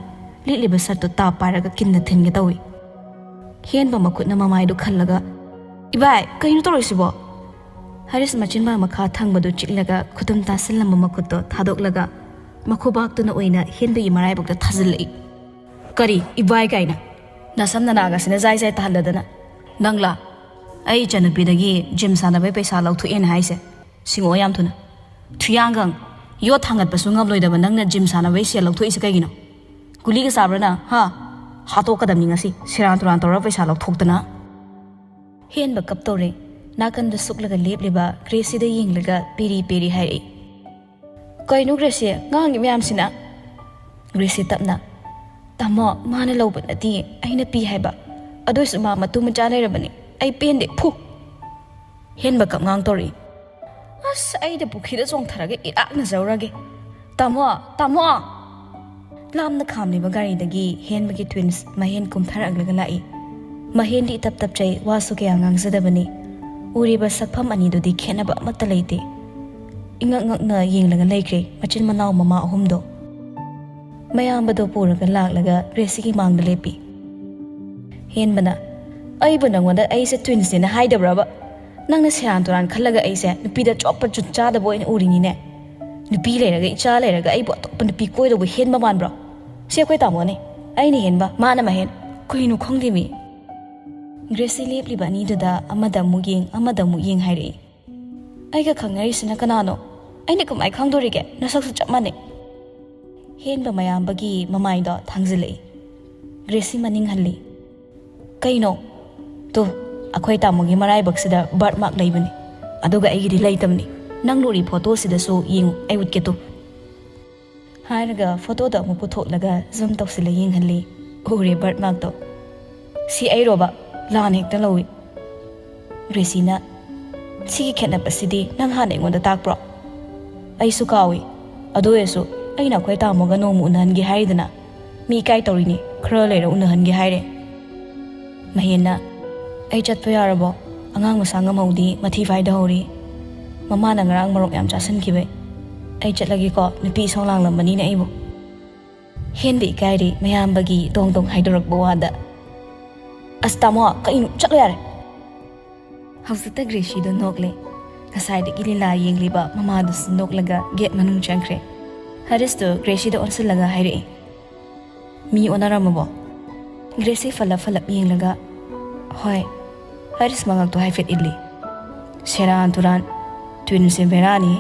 ꯂꯤꯠꯂꯤꯕ ꯁꯔꯠꯇꯨ ꯇꯥꯞ ꯄꯥꯏꯔꯒ ꯀꯤꯟꯅ ꯊꯤꯟꯒꯦ ꯇꯧꯏ꯫ ꯍꯦꯟꯕ ꯃꯈꯨꯠꯅ ꯃꯃꯥꯏꯗꯨ ꯈꯜꯂꯒ, "ꯏꯕꯥꯏ, ꯀꯩꯅꯣ ꯇꯧꯔꯤꯁꯤꯕꯣ?" ꯍꯔꯤꯁ ꯃꯆꯤꯟꯕꯥ ꯃꯈꯥ ꯊꯪꯕꯗꯨ ꯆꯤꯛꯂꯒ ꯈꯨꯇꯨꯝ ꯇꯥꯁꯤꯜꯂꯝꯕ ꯃꯈꯨꯠꯇꯣ ꯊꯥꯗꯣꯛꯂꯒ ꯃꯈꯨꯕꯥꯛꯇꯨꯅ ꯑꯣꯏꯅ ꯍꯦꯟꯕꯒꯤ ꯃꯔꯥꯏꯕꯛꯇ ꯊꯥꯖꯤꯜꯂꯛꯏ꯫ "ꯀꯔꯤ ꯏꯕꯥꯏ ꯀꯥꯏꯅ? ꯅꯁꯝ ꯅꯅꯥꯒꯁꯤꯅ ꯖꯥꯏ ꯖꯥꯏ ꯇꯥꯍꯜꯂꯗꯅ꯫ ꯅꯪꯂꯥ ꯑꯩ ꯏꯆꯟꯅꯨꯄꯤꯗꯒꯤ ꯖꯤꯝ ꯁꯥꯟꯅꯕꯩ ꯄꯩꯁꯥ ꯂꯧꯊꯣꯛꯑꯦꯅ ꯍꯥꯏꯁꯦ? ꯁꯤꯡꯉꯛꯑꯣ ꯌꯥꯝ ꯊꯨꯅ꯫ ꯊꯨꯌꯥꯡꯒꯪ, ꯌꯣꯠ ꯊꯥꯡꯒꯠꯄꯁꯨ ꯉꯝꯂꯣꯏꯗꯕ ꯅꯪꯅ ꯖꯤꯝ ꯁꯥꯟꯅꯕꯩ ꯁꯦꯜ ꯂꯧꯊꯣꯛꯏꯁꯦ ꯀꯩꯒꯤꯅꯣ? ꯒꯨꯂꯤꯒ ꯆꯥꯕ꯭ꯔꯥ ꯅꯪ, ꯍꯥ? ꯍꯥꯠꯇꯣꯛꯀꯗꯕꯅꯤ ꯉꯁꯤ, ꯁꯦꯔꯥꯟ ꯇꯨꯔꯥꯟ ꯇꯧꯔꯒ ꯄꯩꯁꯥ ꯂꯧꯊꯣꯛꯇꯅ꯫" ꯍꯦꯟꯕ ꯀꯞꯇꯧꯔꯦ꯫ ꯅꯥꯀꯟꯗ ꯁꯨꯛꯂꯒ ꯂꯦꯞꯂꯤꯕ ꯒ꯭ꯔꯦꯁꯤꯗ ꯌꯦꯡꯂꯒ ꯄꯦꯔꯤ ꯄꯦꯔꯤ ꯍꯥꯏꯔꯛꯏ꯫ "ꯀꯩꯅꯣ ꯒ꯭ꯔꯦꯁꯤ, ꯉꯥꯡꯉꯤ ꯃꯌꯥꯝꯁꯤꯅ?" ꯒ꯭ꯔꯦꯁꯤ ꯇꯞꯅ, "ꯇꯥꯃꯣ, ꯃꯥꯅ ꯂꯧꯕ ꯅꯠꯇꯦ, ꯑꯩꯅ ꯄꯤ ꯍꯥꯏꯕ꯫ ꯑꯗꯨꯏꯁꯨ ꯃꯥ ꯃꯇꯨ ꯃꯆꯥ ꯂꯩꯔꯕꯅꯤ꯫ ꯑꯩ ꯄꯦꯟꯗꯦ, ꯐꯨ!" ꯍꯦꯟꯕ ꯀꯞꯉꯥꯡ ꯇꯧꯔꯛꯏ꯫ "ꯑꯁ, ꯑꯩꯗ ꯄꯨꯈ꯭ꯔꯤꯗ ꯆꯣꯡꯊꯔꯒ ꯏꯔꯥꯛꯅꯖꯧꯔꯒꯦ꯫ ꯇꯥꯃꯣ, ꯇꯥꯃꯣ!" ꯂꯥꯞꯅ ꯈꯥꯝꯂꯤꯕ ꯒꯥꯔꯤꯗꯒꯤ ꯍꯦꯟꯕꯒꯤ ꯇ꯭ꯋꯤꯟꯁ ꯃꯍꯦꯟ ꯀꯨꯝꯊꯔꯛꯂꯒ ꯂꯥꯛꯏ꯫ ꯃꯍꯦꯟꯗꯤ ꯏꯇꯞ ꯇꯞꯆꯩ, ꯋꯥꯁꯨ ꯀꯌꯥ ꯉꯥꯡꯖꯗꯕꯅꯤ꯫ ꯎꯔꯤꯕ ꯁꯛꯐꯝ ꯑꯅꯤꯗꯨꯗꯤ ꯈꯦꯠꯅꯕ ꯑꯃꯠꯇ ꯂꯩꯇꯦ꯫ ꯏꯉꯛ ꯉꯛꯅ ꯌꯦꯡꯂꯒ ꯂꯩꯈ꯭ꯔꯦ ꯃꯆꯤꯟ ꯃꯅꯥꯎ ꯃꯃꯥ ꯑꯍꯨꯝꯗꯣ꯫ ꯃꯌꯥꯝꯕꯗꯣ ꯄꯨꯔꯒ ꯂꯥꯛꯂꯒ ꯒ꯭ꯔꯦꯁꯤꯒꯤ ꯃꯥꯡꯗ ꯂꯦꯞꯄꯤ꯫ ꯍꯦꯟꯕꯅ, "ꯑꯩꯕꯨ ꯅꯪꯉꯣꯟꯗ ꯑꯩꯁꯦ ꯇ꯭ꯋꯤꯟꯁꯅꯦꯅ ꯍꯥꯏꯗꯕ꯭ꯔꯕ? ꯅꯪꯅ ꯁꯦꯔꯥꯟ ꯇꯨꯔꯥꯟ ꯈꯜꯂꯒ ꯑꯩꯁꯦ ꯅꯨꯄꯤꯗ ꯆꯣꯞꯄ ꯖꯨꯠ ꯆꯥꯗꯕ ꯑꯣꯏꯅ ꯎꯔꯤꯅꯤꯅꯦ꯫ ꯅꯨꯄꯤ ꯂꯩꯔꯒ, ꯏꯆꯥ ꯂꯩꯔꯒ ꯑꯩꯕꯨ ꯑꯇꯣꯞꯄ ꯅꯨꯄꯤ ꯀꯣꯏꯗꯧꯕ ꯍꯦꯟꯕ ꯃꯥꯟꯕ꯭ꯔꯣ? ꯁꯤ ꯑꯩꯈꯣꯏ ꯇꯥꯃꯣꯅꯦ꯫ ꯑꯩꯅ ꯍꯦꯟꯕ, ꯃꯥꯅ ꯃꯍꯦꯟ꯫ ꯀꯩꯅꯣ ꯈꯪꯗꯦꯃꯤ"꯫ ꯒ꯭ꯔꯦꯁꯤ ꯂꯦꯞꯂꯤꯕ ꯑꯅꯤꯗꯨꯗ ꯑꯃꯗ ꯑꯃꯨꯛ ꯌꯦꯡ, ꯑꯃꯗ ꯑꯃꯨꯛ ꯌꯦꯡ ꯍꯥꯏꯔꯛꯏ꯫ "ꯑꯩꯒ ꯈꯪꯅꯔꯤꯁꯤꯅ ꯀꯅꯥꯅꯣ? ꯑꯩꯅ ꯀꯃꯥꯏ ꯈꯪꯗꯣꯔꯤꯒꯦ? ꯅꯁꯛꯁꯨ ꯆꯞ ꯃꯥꯟꯅꯩ"꯫ ꯍꯦꯟꯕ ꯃꯌꯥꯝꯕꯒꯤ ꯃꯃꯥꯏꯗꯣ ꯊꯥꯡꯖꯤꯜꯂꯛꯏ꯫ ꯒ꯭ꯔꯦꯁꯤ ꯃꯅꯤꯡ ꯍꯜꯂꯤ꯫ "ꯀꯩꯅꯣ? ꯇꯨ, ꯑꯩꯈꯣꯏ ꯇꯥꯃꯣꯒꯤ ꯃꯔꯥꯏꯕꯛꯁꯤꯗ ꯕꯔꯠ ꯃꯥꯔꯛ ꯂꯩꯕꯅꯤ, ꯑꯗꯨꯒ ꯑꯩꯒꯤꯗꯤ ꯂꯩꯇꯕꯅꯤ꯫ ꯅꯪ ꯎꯔꯤ ꯐꯣꯇꯣꯁꯤꯗꯁꯨ ꯌꯦꯡꯉꯨ, ꯑꯩ ꯎꯠꯀꯦ ꯇꯨ"꯫ ꯍꯥꯏꯔꯒ ꯐꯣꯇꯣꯗꯣ ꯑꯃꯨꯛ ꯄꯨꯊꯣꯛꯂꯒ ꯖꯨꯝ ꯇꯧꯁꯤꯜꯂ ꯌꯦꯡꯍꯜꯂꯤ꯫ ꯎꯔꯦ ꯕꯔꯠ ꯃꯥꯔꯛꯇꯣ꯫ "ꯁꯤ ꯑꯩꯔꯣꯕ?" ꯂꯥꯟꯅ ꯍꯦꯛꯇ ꯂꯧꯏ꯫ ꯒ꯭ꯔꯦꯁꯤꯅ, "ꯁꯤꯒꯤ ꯈꯦꯠꯅꯕꯁꯤꯗꯤ ꯅꯪ ꯍꯥꯟꯅ ꯑꯩꯉꯣꯟꯗ ꯇꯥꯛꯄ꯭ꯔꯣ?" "ꯑꯩꯁꯨ ꯀꯥꯎꯏ꯫ ꯑꯗꯨ ꯑꯣꯏꯔꯁꯨ ꯑꯩꯅ ꯑꯩꯈꯣꯏ ꯇꯥꯃꯣꯒ ꯅꯣꯡꯃ ꯎꯅꯍꯟꯒꯦ ꯍꯥꯏꯔꯤꯗꯅ꯫ ꯃꯤ ꯏꯀꯥꯏ ꯇꯧꯔꯤꯅꯤ, ꯈꯔ ꯂꯩꯔ ꯎꯅꯍꯟꯒꯦ ꯍꯥꯏꯔꯦ"꯫ ꯃꯍꯦꯟꯅ, "ꯑꯩ ꯆꯠꯄ ꯌꯥꯔꯕꯣ? ꯑꯉꯥꯡ ꯃꯁꯥ ꯉꯝꯍꯧꯗꯤ ꯃꯊꯤ ꯐꯥꯏꯗꯍꯧꯔꯤ꯫ ꯃꯃꯥꯅ ꯉꯔꯥꯡ ꯃꯔꯣꯛ ꯌꯥꯝ ꯆꯥꯁꯤꯟꯈꯤꯕꯩ꯫ ꯑꯩ ꯆꯠꯂꯒꯦꯀꯣ, ꯅꯨꯄꯤ ꯏꯁꯧ ꯂꯥꯡꯂꯝꯕꯅꯤꯅ ꯑꯩꯕꯨ"꯫ ꯍꯦꯟꯕ ꯏꯀꯥꯏꯔꯦ ꯃꯌꯥꯝꯕꯒꯤ ꯗꯣꯡ ꯗꯣꯡ ꯍꯥꯏꯗꯣꯔꯛꯄ ꯋꯥꯗ꯫ "ꯑꯁ ꯇꯥꯃꯣ, ꯀꯩꯅꯣ, ꯆꯠꯂꯣ ꯌꯥꯔꯦ"꯫ ꯍꯧꯖꯤꯛꯇ ꯒ꯭ꯔꯦꯁꯤꯗꯣ ꯅꯣꯛꯂꯦ꯫ ꯉꯁꯥꯏꯗꯒꯤ ꯂꯤꯂꯥ ꯌꯦꯡꯂꯤꯕ ꯃꯃꯥꯗꯨꯁꯨ ꯅꯣꯛꯂꯒ ꯒꯦꯠ ꯃꯅꯨꯡ ꯆꯪꯈ꯭ꯔꯦ꯫ ꯍꯔꯤꯁꯇꯨ ꯒ꯭ꯔꯦꯁꯤꯗ ꯑꯣꯟꯁꯤꯜꯂꯒ ꯍꯥꯏꯔꯛꯏ, "ꯃꯤ ꯑꯣꯟꯅꯔꯝꯃꯕꯣ?" ꯒ꯭ꯔꯦꯁꯤ ꯐꯜꯂꯞ ꯐꯜꯂꯞ ꯌꯦꯡꯂꯒ, "ꯍꯣꯏ, ꯍꯔꯤꯁ ꯃꯉꯛꯇꯣ ꯍꯥꯏꯐꯦꯠ ꯏꯜꯂꯤ"꯫ "ꯁꯦꯔꯥꯟ ꯇꯨꯔꯥꯟ, ꯇ꯭ꯋꯤꯟꯁꯁꯦ ꯕꯦꯔꯥꯅꯤ꯫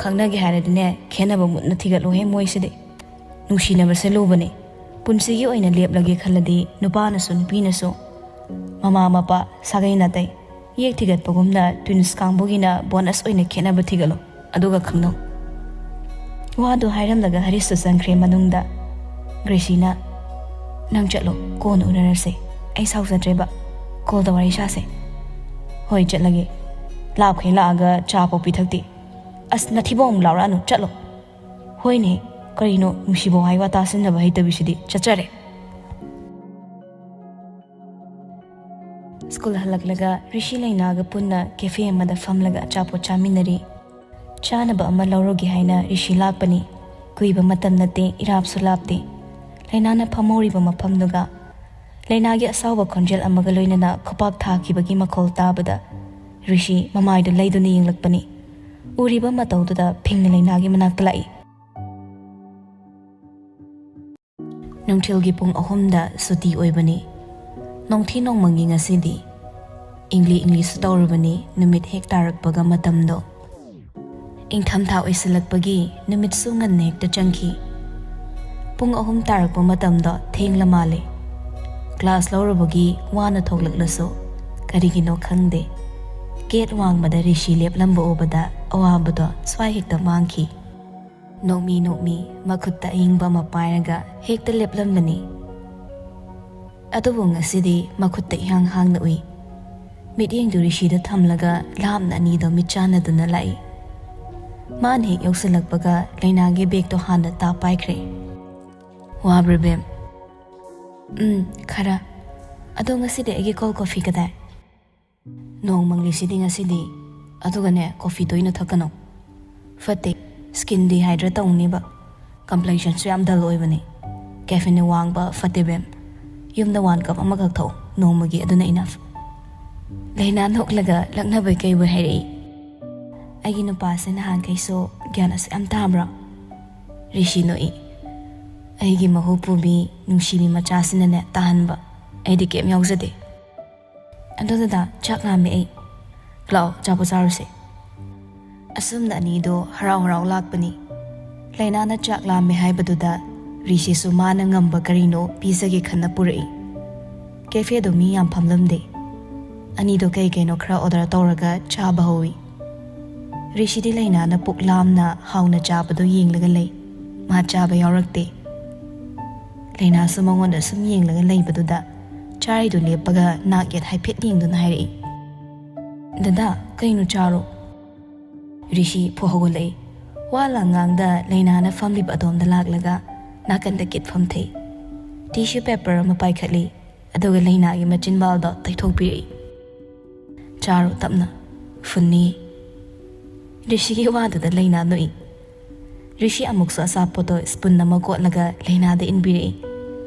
ꯈꯪꯅꯒꯦ ꯍꯥꯏꯔꯗꯤꯅꯦ, ꯈꯦꯠꯅꯕ ꯃꯨꯟꯅ ꯊꯤꯒꯠꯂꯨꯍꯦ ꯃꯣꯏꯁꯤꯗꯤ꯫ ꯅꯨꯡꯁꯤꯅꯕꯁꯦ ꯂꯨꯕꯅꯤ꯫ ꯄꯨꯟꯁꯤꯒꯤ ꯑꯣꯏꯅ ꯂꯦꯞꯂꯒꯦ ꯈꯜꯂꯗꯤ ꯅꯨꯄꯥꯅꯁꯨ ꯅꯨꯄꯤꯅꯁꯨ, ꯃꯃꯥ ꯃꯄꯥ, ꯁꯥꯒꯩ ꯅꯥꯇꯩ, ꯌꯦꯛ ꯊꯤꯒꯠꯄꯒꯨꯝꯅ ꯇ꯭ꯋꯤꯟꯁ ꯀꯥꯡꯕꯨꯒꯤꯅ ꯕꯣꯅꯁ ꯑꯣꯏꯅ ꯈꯦꯠꯅꯕ ꯊꯤꯒꯠꯂꯣ, ꯑꯗꯨꯒ ꯈꯪꯅꯧ"꯫ ꯋꯥꯗꯨ ꯍꯥꯏꯔꯝꯂꯒ ꯍꯔꯤꯁꯁꯨ ꯆꯪꯈ꯭ꯔꯦ ꯃꯅꯨꯡꯗ꯫ ꯒ꯭ꯔꯦꯁꯤꯅ, "ꯅꯪ ꯆꯠꯂꯣ, ꯀꯣꯟꯅ ꯎꯅꯔꯁꯦ꯫ ꯑꯩ ꯁꯥꯎꯖꯗ꯭ꯔꯦꯕ꯫ ꯀꯣꯜꯗ ꯋꯥꯔꯤ ꯁꯥꯁꯦ"꯫ "ꯍꯣꯏ, ꯆꯠꯂꯒꯦ꯫ ꯂꯥꯞꯈꯩ ꯂꯥꯛꯑꯒ ꯆꯥ ꯄꯣꯛ ꯄꯤꯊꯛꯇꯦ꯫ ꯑꯁ, ꯅꯊꯤꯕꯣꯡ ꯑꯃꯨꯛ ꯂꯥꯎꯔꯛꯑꯅꯨ, ꯆꯠꯂꯣ"꯫ "ꯍꯣꯏꯅꯦ, ꯀꯔꯤꯅꯣ ꯅꯨꯡꯁꯤꯕꯧ ꯍꯥꯏ ꯋꯥ ꯇꯥꯁꯤꯟꯅꯕ ꯍꯩꯇꯕꯤꯁꯤꯗꯤ꯫ ꯆꯠꯆꯔꯦ"꯫ ꯁ꯭ꯀꯨꯜ ꯍꯜꯂꯛꯂꯒ ꯔꯤꯁꯤ ꯂꯩꯅꯥꯒ ꯄꯨꯟꯅ ꯀꯦꯐꯦ ꯑꯃꯗ ꯐꯝꯂꯒ ꯑꯆꯥꯄꯣꯠ ꯆꯥꯃꯤꯟꯅꯔꯤ꯫ ꯆꯥꯅꯕ ꯑꯃ ꯂꯧꯔꯨꯒꯦ ꯍꯥꯏꯅ ꯔꯤꯁꯤ ꯂꯥꯛꯄꯅꯤ꯫ ꯀꯨꯏꯕ ꯃꯇꯝ ꯅꯠꯇꯦ, ꯏꯔꯥꯞꯁꯨ ꯂꯥꯞꯇꯦ꯫ ꯂꯩꯅꯥꯅ ꯐꯝꯍꯧꯔꯤꯕ ꯃꯐꯝꯗꯨꯒ ꯂꯩꯅꯥꯒꯤ ꯑꯁꯥꯎꯕ ꯈꯣꯟꯖꯦꯜ ꯑꯃꯒ ꯂꯣꯏꯅꯅ ꯈꯨꯄꯥꯛ ꯊꯥꯈꯤꯕꯒꯤ ꯃꯈꯣꯜ ꯇꯥꯕꯗ ꯔꯤꯁꯤ ꯃꯃꯥꯏꯗꯨ ꯂꯩꯗꯨꯅ ꯌꯦꯡꯂꯛꯄꯅꯤ꯫ ꯎꯔꯤꯕ ꯃꯇꯧꯗꯨꯗ ꯐꯤꯡꯅ ꯂꯩꯅꯥꯒꯤ ꯃꯅꯥꯛꯇ ꯂꯥꯛꯏ꯫ ꯅꯨꯡꯊꯤꯜꯒꯤ ꯄꯨꯡ ꯑꯍꯨꯝꯗ ꯁꯨꯇꯤ ꯑꯣꯏꯕꯅꯤ꯫ ꯅꯣꯡꯊꯤ ꯅꯣꯡꯃꯪꯉꯤ ꯉꯁꯤꯗꯤ꯫ ꯏꯪꯂꯤ ꯏꯪꯂꯤꯁꯨ ꯇꯧꯔꯕꯅꯤ ꯅꯨꯃꯤꯠ ꯍꯦꯛ ꯇꯥꯔꯛꯄꯒ ꯃꯇꯝꯗꯣ꯫ ꯏꯪꯊꯝꯊꯥ ꯑꯣꯏꯁꯤꯜꯂꯛꯄꯒꯤ ꯅꯨꯃꯤꯠꯁꯨ ꯉꯟꯅ ꯍꯦꯛꯇ ꯆꯪꯈꯤ꯫ ꯄꯨꯡ ꯑꯍꯨꯝ ꯇꯥꯔꯛꯄ ꯃꯇꯝꯗꯣ ꯊꯦꯡꯂ ꯃꯥꯜꯂꯦ꯫ ꯀ꯭ꯂꯥꯁ ꯂꯧꯔꯨꯕꯒꯤ ꯋꯥꯅ ꯊꯣꯛꯂꯛꯂꯁꯨ ꯀꯔꯤꯒꯤꯅꯣ ꯈꯪꯗꯦ, ꯒꯦꯠ ꯋꯥꯡꯃꯗ ꯔꯤꯁꯤ ꯂꯦꯞꯂꯝꯕ ꯎꯕꯗ ꯑꯋꯥꯕꯗꯣ ꯁ꯭ꯋꯥꯏ ꯍꯦꯛꯇ ꯃꯥꯡꯈꯤ꯫ ꯅꯣꯛꯃꯤ ꯅꯣꯛꯃꯤ ꯃꯈꯨꯠꯇ ꯑꯏꯪꯕ ꯑꯃ ꯄꯥꯏꯔꯒ ꯍꯦꯛꯇ ꯂꯦꯞꯂꯝꯕꯅꯤ꯫ ꯑꯗꯨꯕꯨ ꯉꯁꯤꯗꯤ ꯃꯈꯨꯠꯇ ꯏꯍꯥꯡ ꯍꯥꯡꯅ ꯎꯏ꯫ ꯃꯤꯠꯌꯦꯡꯗꯨ ꯔꯤꯁꯤꯗ ꯊꯝꯂꯒ ꯂꯥꯞꯅ ꯑꯅꯤꯗꯣ ꯃꯤꯠ ꯆꯥꯟꯅꯗꯨꯅ ꯂꯥꯛꯏ꯫ ꯃꯥꯅ ꯍꯦꯛ ꯌꯧꯁꯤꯜꯂꯛꯄꯒ ꯂꯩꯅꯥꯒꯤ ꯕꯦꯒꯇꯣ ꯍꯥꯟꯅ ꯇꯥ ꯄꯥꯏꯈ꯭ꯔꯦ꯫ "ꯋꯥꯕ꯭ꯔꯥ ꯕꯦꯝ?" "ꯎꯝ, ꯈꯔ꯫ ꯑꯗꯣ ꯉꯁꯤꯗꯤ ꯑꯩꯒꯤ ꯀꯣꯜ ꯀꯣꯐꯤ ꯀꯗꯥꯏ?" "ꯅꯣꯡ ꯃꯪꯂꯤꯁꯤꯗꯤ ꯉꯁꯤꯗꯤ꯫ ꯑꯗꯨꯒꯅꯦ, ꯀꯣꯐꯤ ꯇꯣꯏꯅ ꯊꯛꯀꯅꯨ꯫ ꯐꯠꯇꯦ, ꯁ꯭ꯀꯤꯟ ꯗꯤꯍꯥꯏꯗ꯭ꯔꯦꯠ ꯇꯧꯅꯤꯕ꯫ ꯀꯝꯄ꯭ꯂꯦꯛꯁꯟꯁꯨ ꯌꯥꯝ ꯗꯜ ꯑꯣꯏꯕꯅꯤ꯫ ꯀꯦꯐꯤꯟꯅ ꯋꯥꯡꯕ ꯐꯠꯇꯦ ꯕꯦꯝ꯫ ꯌꯨꯝꯗ ꯋꯥꯟ ꯀꯞ ꯑꯃꯈꯛ ꯊꯛꯎ ꯅꯣꯡꯃꯒꯤ, ꯑꯗꯨꯅ ꯏꯅꯐ꯫" ꯂꯩꯅꯥ ꯅꯣꯛꯂꯒ ꯂꯛꯅꯕꯩ ꯀꯩꯕꯣꯏ ꯍꯥꯏꯔꯛꯏ꯫ "ꯑꯩꯒꯤ ꯅꯨꯄꯥꯁꯦ ꯅꯍꯥꯟꯈꯩꯁꯨ ꯒ꯭ꯌꯥꯟ ꯑꯁꯨꯛ ꯌꯥꯝ ꯇꯥꯕ꯭ꯔꯥ?" ꯔꯤꯁꯤ ꯅꯣꯛꯏ꯫ "ꯑꯩꯒꯤ ꯃꯍꯨ ꯄꯨꯕꯤ ꯅꯨꯡꯁꯤꯕꯤ ꯃꯆꯥꯁꯤꯅꯅꯦ ꯇꯥꯍꯟꯕ꯫ ꯑꯩꯗꯤ ꯀꯩꯝ ꯌꯥꯎꯖꯗꯦ꯫" "ꯑꯗꯣ ꯗꯗꯥ, ꯆꯥꯛ ꯂꯥꯝꯃꯦ ꯑꯩ꯫ ꯂꯥꯛꯑꯣ, ꯑꯆꯥꯄꯣꯠ ꯆꯥꯔꯨꯁꯦ꯫" ꯑꯁꯨꯝꯅ ꯑꯅꯤꯗꯣ ꯍꯔꯥꯎ ꯍꯔꯥꯎ ꯂꯥꯛꯄꯅꯤ꯫ ꯂꯩꯅꯥꯅ ꯆꯥꯛ ꯂꯥꯝꯃꯦ ꯍꯥꯏꯕꯗꯨꯗ ꯔꯤꯁꯤꯁꯨ ꯃꯥꯅ ꯉꯝꯕ ꯀꯔꯤꯅꯣ ꯄꯤꯖꯒꯦ ꯈꯟꯅ ꯄꯨꯔꯛꯏ꯫ ꯀꯦꯐꯦꯗꯣ ꯃꯤ ꯌꯥꯝ ꯐꯝꯂꯝꯗꯦ꯫ ꯑꯅꯤꯗꯣ ꯀꯩ ꯀꯩꯅꯣ ꯈꯔ ꯑꯣꯔꯗꯔ ꯇꯧꯔꯒ ꯆꯥꯕ ꯍꯧꯏ꯫ ꯔꯤꯁꯤꯗꯤ ꯂꯩꯅꯥꯅ ꯄꯨꯛ ꯂꯥꯝꯅ ꯍꯥꯎꯅ ꯆꯥꯕꯗꯣ ꯌꯦꯡꯂꯒ ꯂꯩ꯫ ꯃꯥ ꯆꯥꯕ ꯌꯥꯎꯔꯛꯇꯦ꯫ ꯂꯩꯅꯥꯁꯨ ꯃꯉꯣꯟꯗ ꯁꯨꯝ ꯌꯦꯡꯂꯒ ꯂꯩꯕꯗꯨꯗ ꯆꯥꯔꯤꯗꯨ ꯂꯦꯞꯄꯒ ꯅꯥꯛ ꯌꯦꯠ ꯍꯥꯏꯐꯦꯠ ꯌꯦꯡꯗꯨꯅ ꯍꯥꯏꯔꯛꯏ, "ꯗꯗꯥ, ꯀꯩꯅꯣ ꯆꯥꯔꯣ꯫" ꯔꯤꯁꯤ ꯐꯨ ꯍꯧꯒꯠꯂꯛꯏ꯫ ꯋꯥ ꯂꯥꯡ ꯉꯥꯡꯗ ꯂꯩꯅꯥꯅ ꯐꯝꯂꯤꯕ ꯑꯗꯣꯝꯗ ꯂꯥꯛꯂꯒ ꯅꯥꯀꯟꯗ ꯀꯤꯠ ꯐꯝꯊꯩ꯫ ꯇꯤꯁꯨ ꯄꯦꯄꯔ ꯑꯃ ꯄꯥꯏꯈꯠꯂꯤ, ꯑꯗꯨꯒ ꯂꯩꯅꯥꯒꯤ ꯃꯆꯤꯟꯕꯥꯜꯗꯣ ꯇꯩꯊꯣꯛꯄꯤꯔꯛꯏ꯫ "ꯆꯥꯔꯣ ꯇꯞꯅ, ꯐꯨꯟꯅꯤ꯫" ꯔꯤꯁꯤꯒꯤ ꯋꯥꯗꯨꯗ ꯂꯩꯅꯥ ꯅꯣꯛꯏ꯫ ꯔꯤꯁꯤ ꯑꯃꯨꯛꯁꯨ ꯑꯆꯥꯄꯣꯠꯇꯣ ꯁ꯭ꯄꯨꯟ ꯑꯃ ꯀꯣꯠꯂꯒ ꯂꯩꯅꯥꯗ ꯏꯟꯕꯤꯔꯛꯏ꯫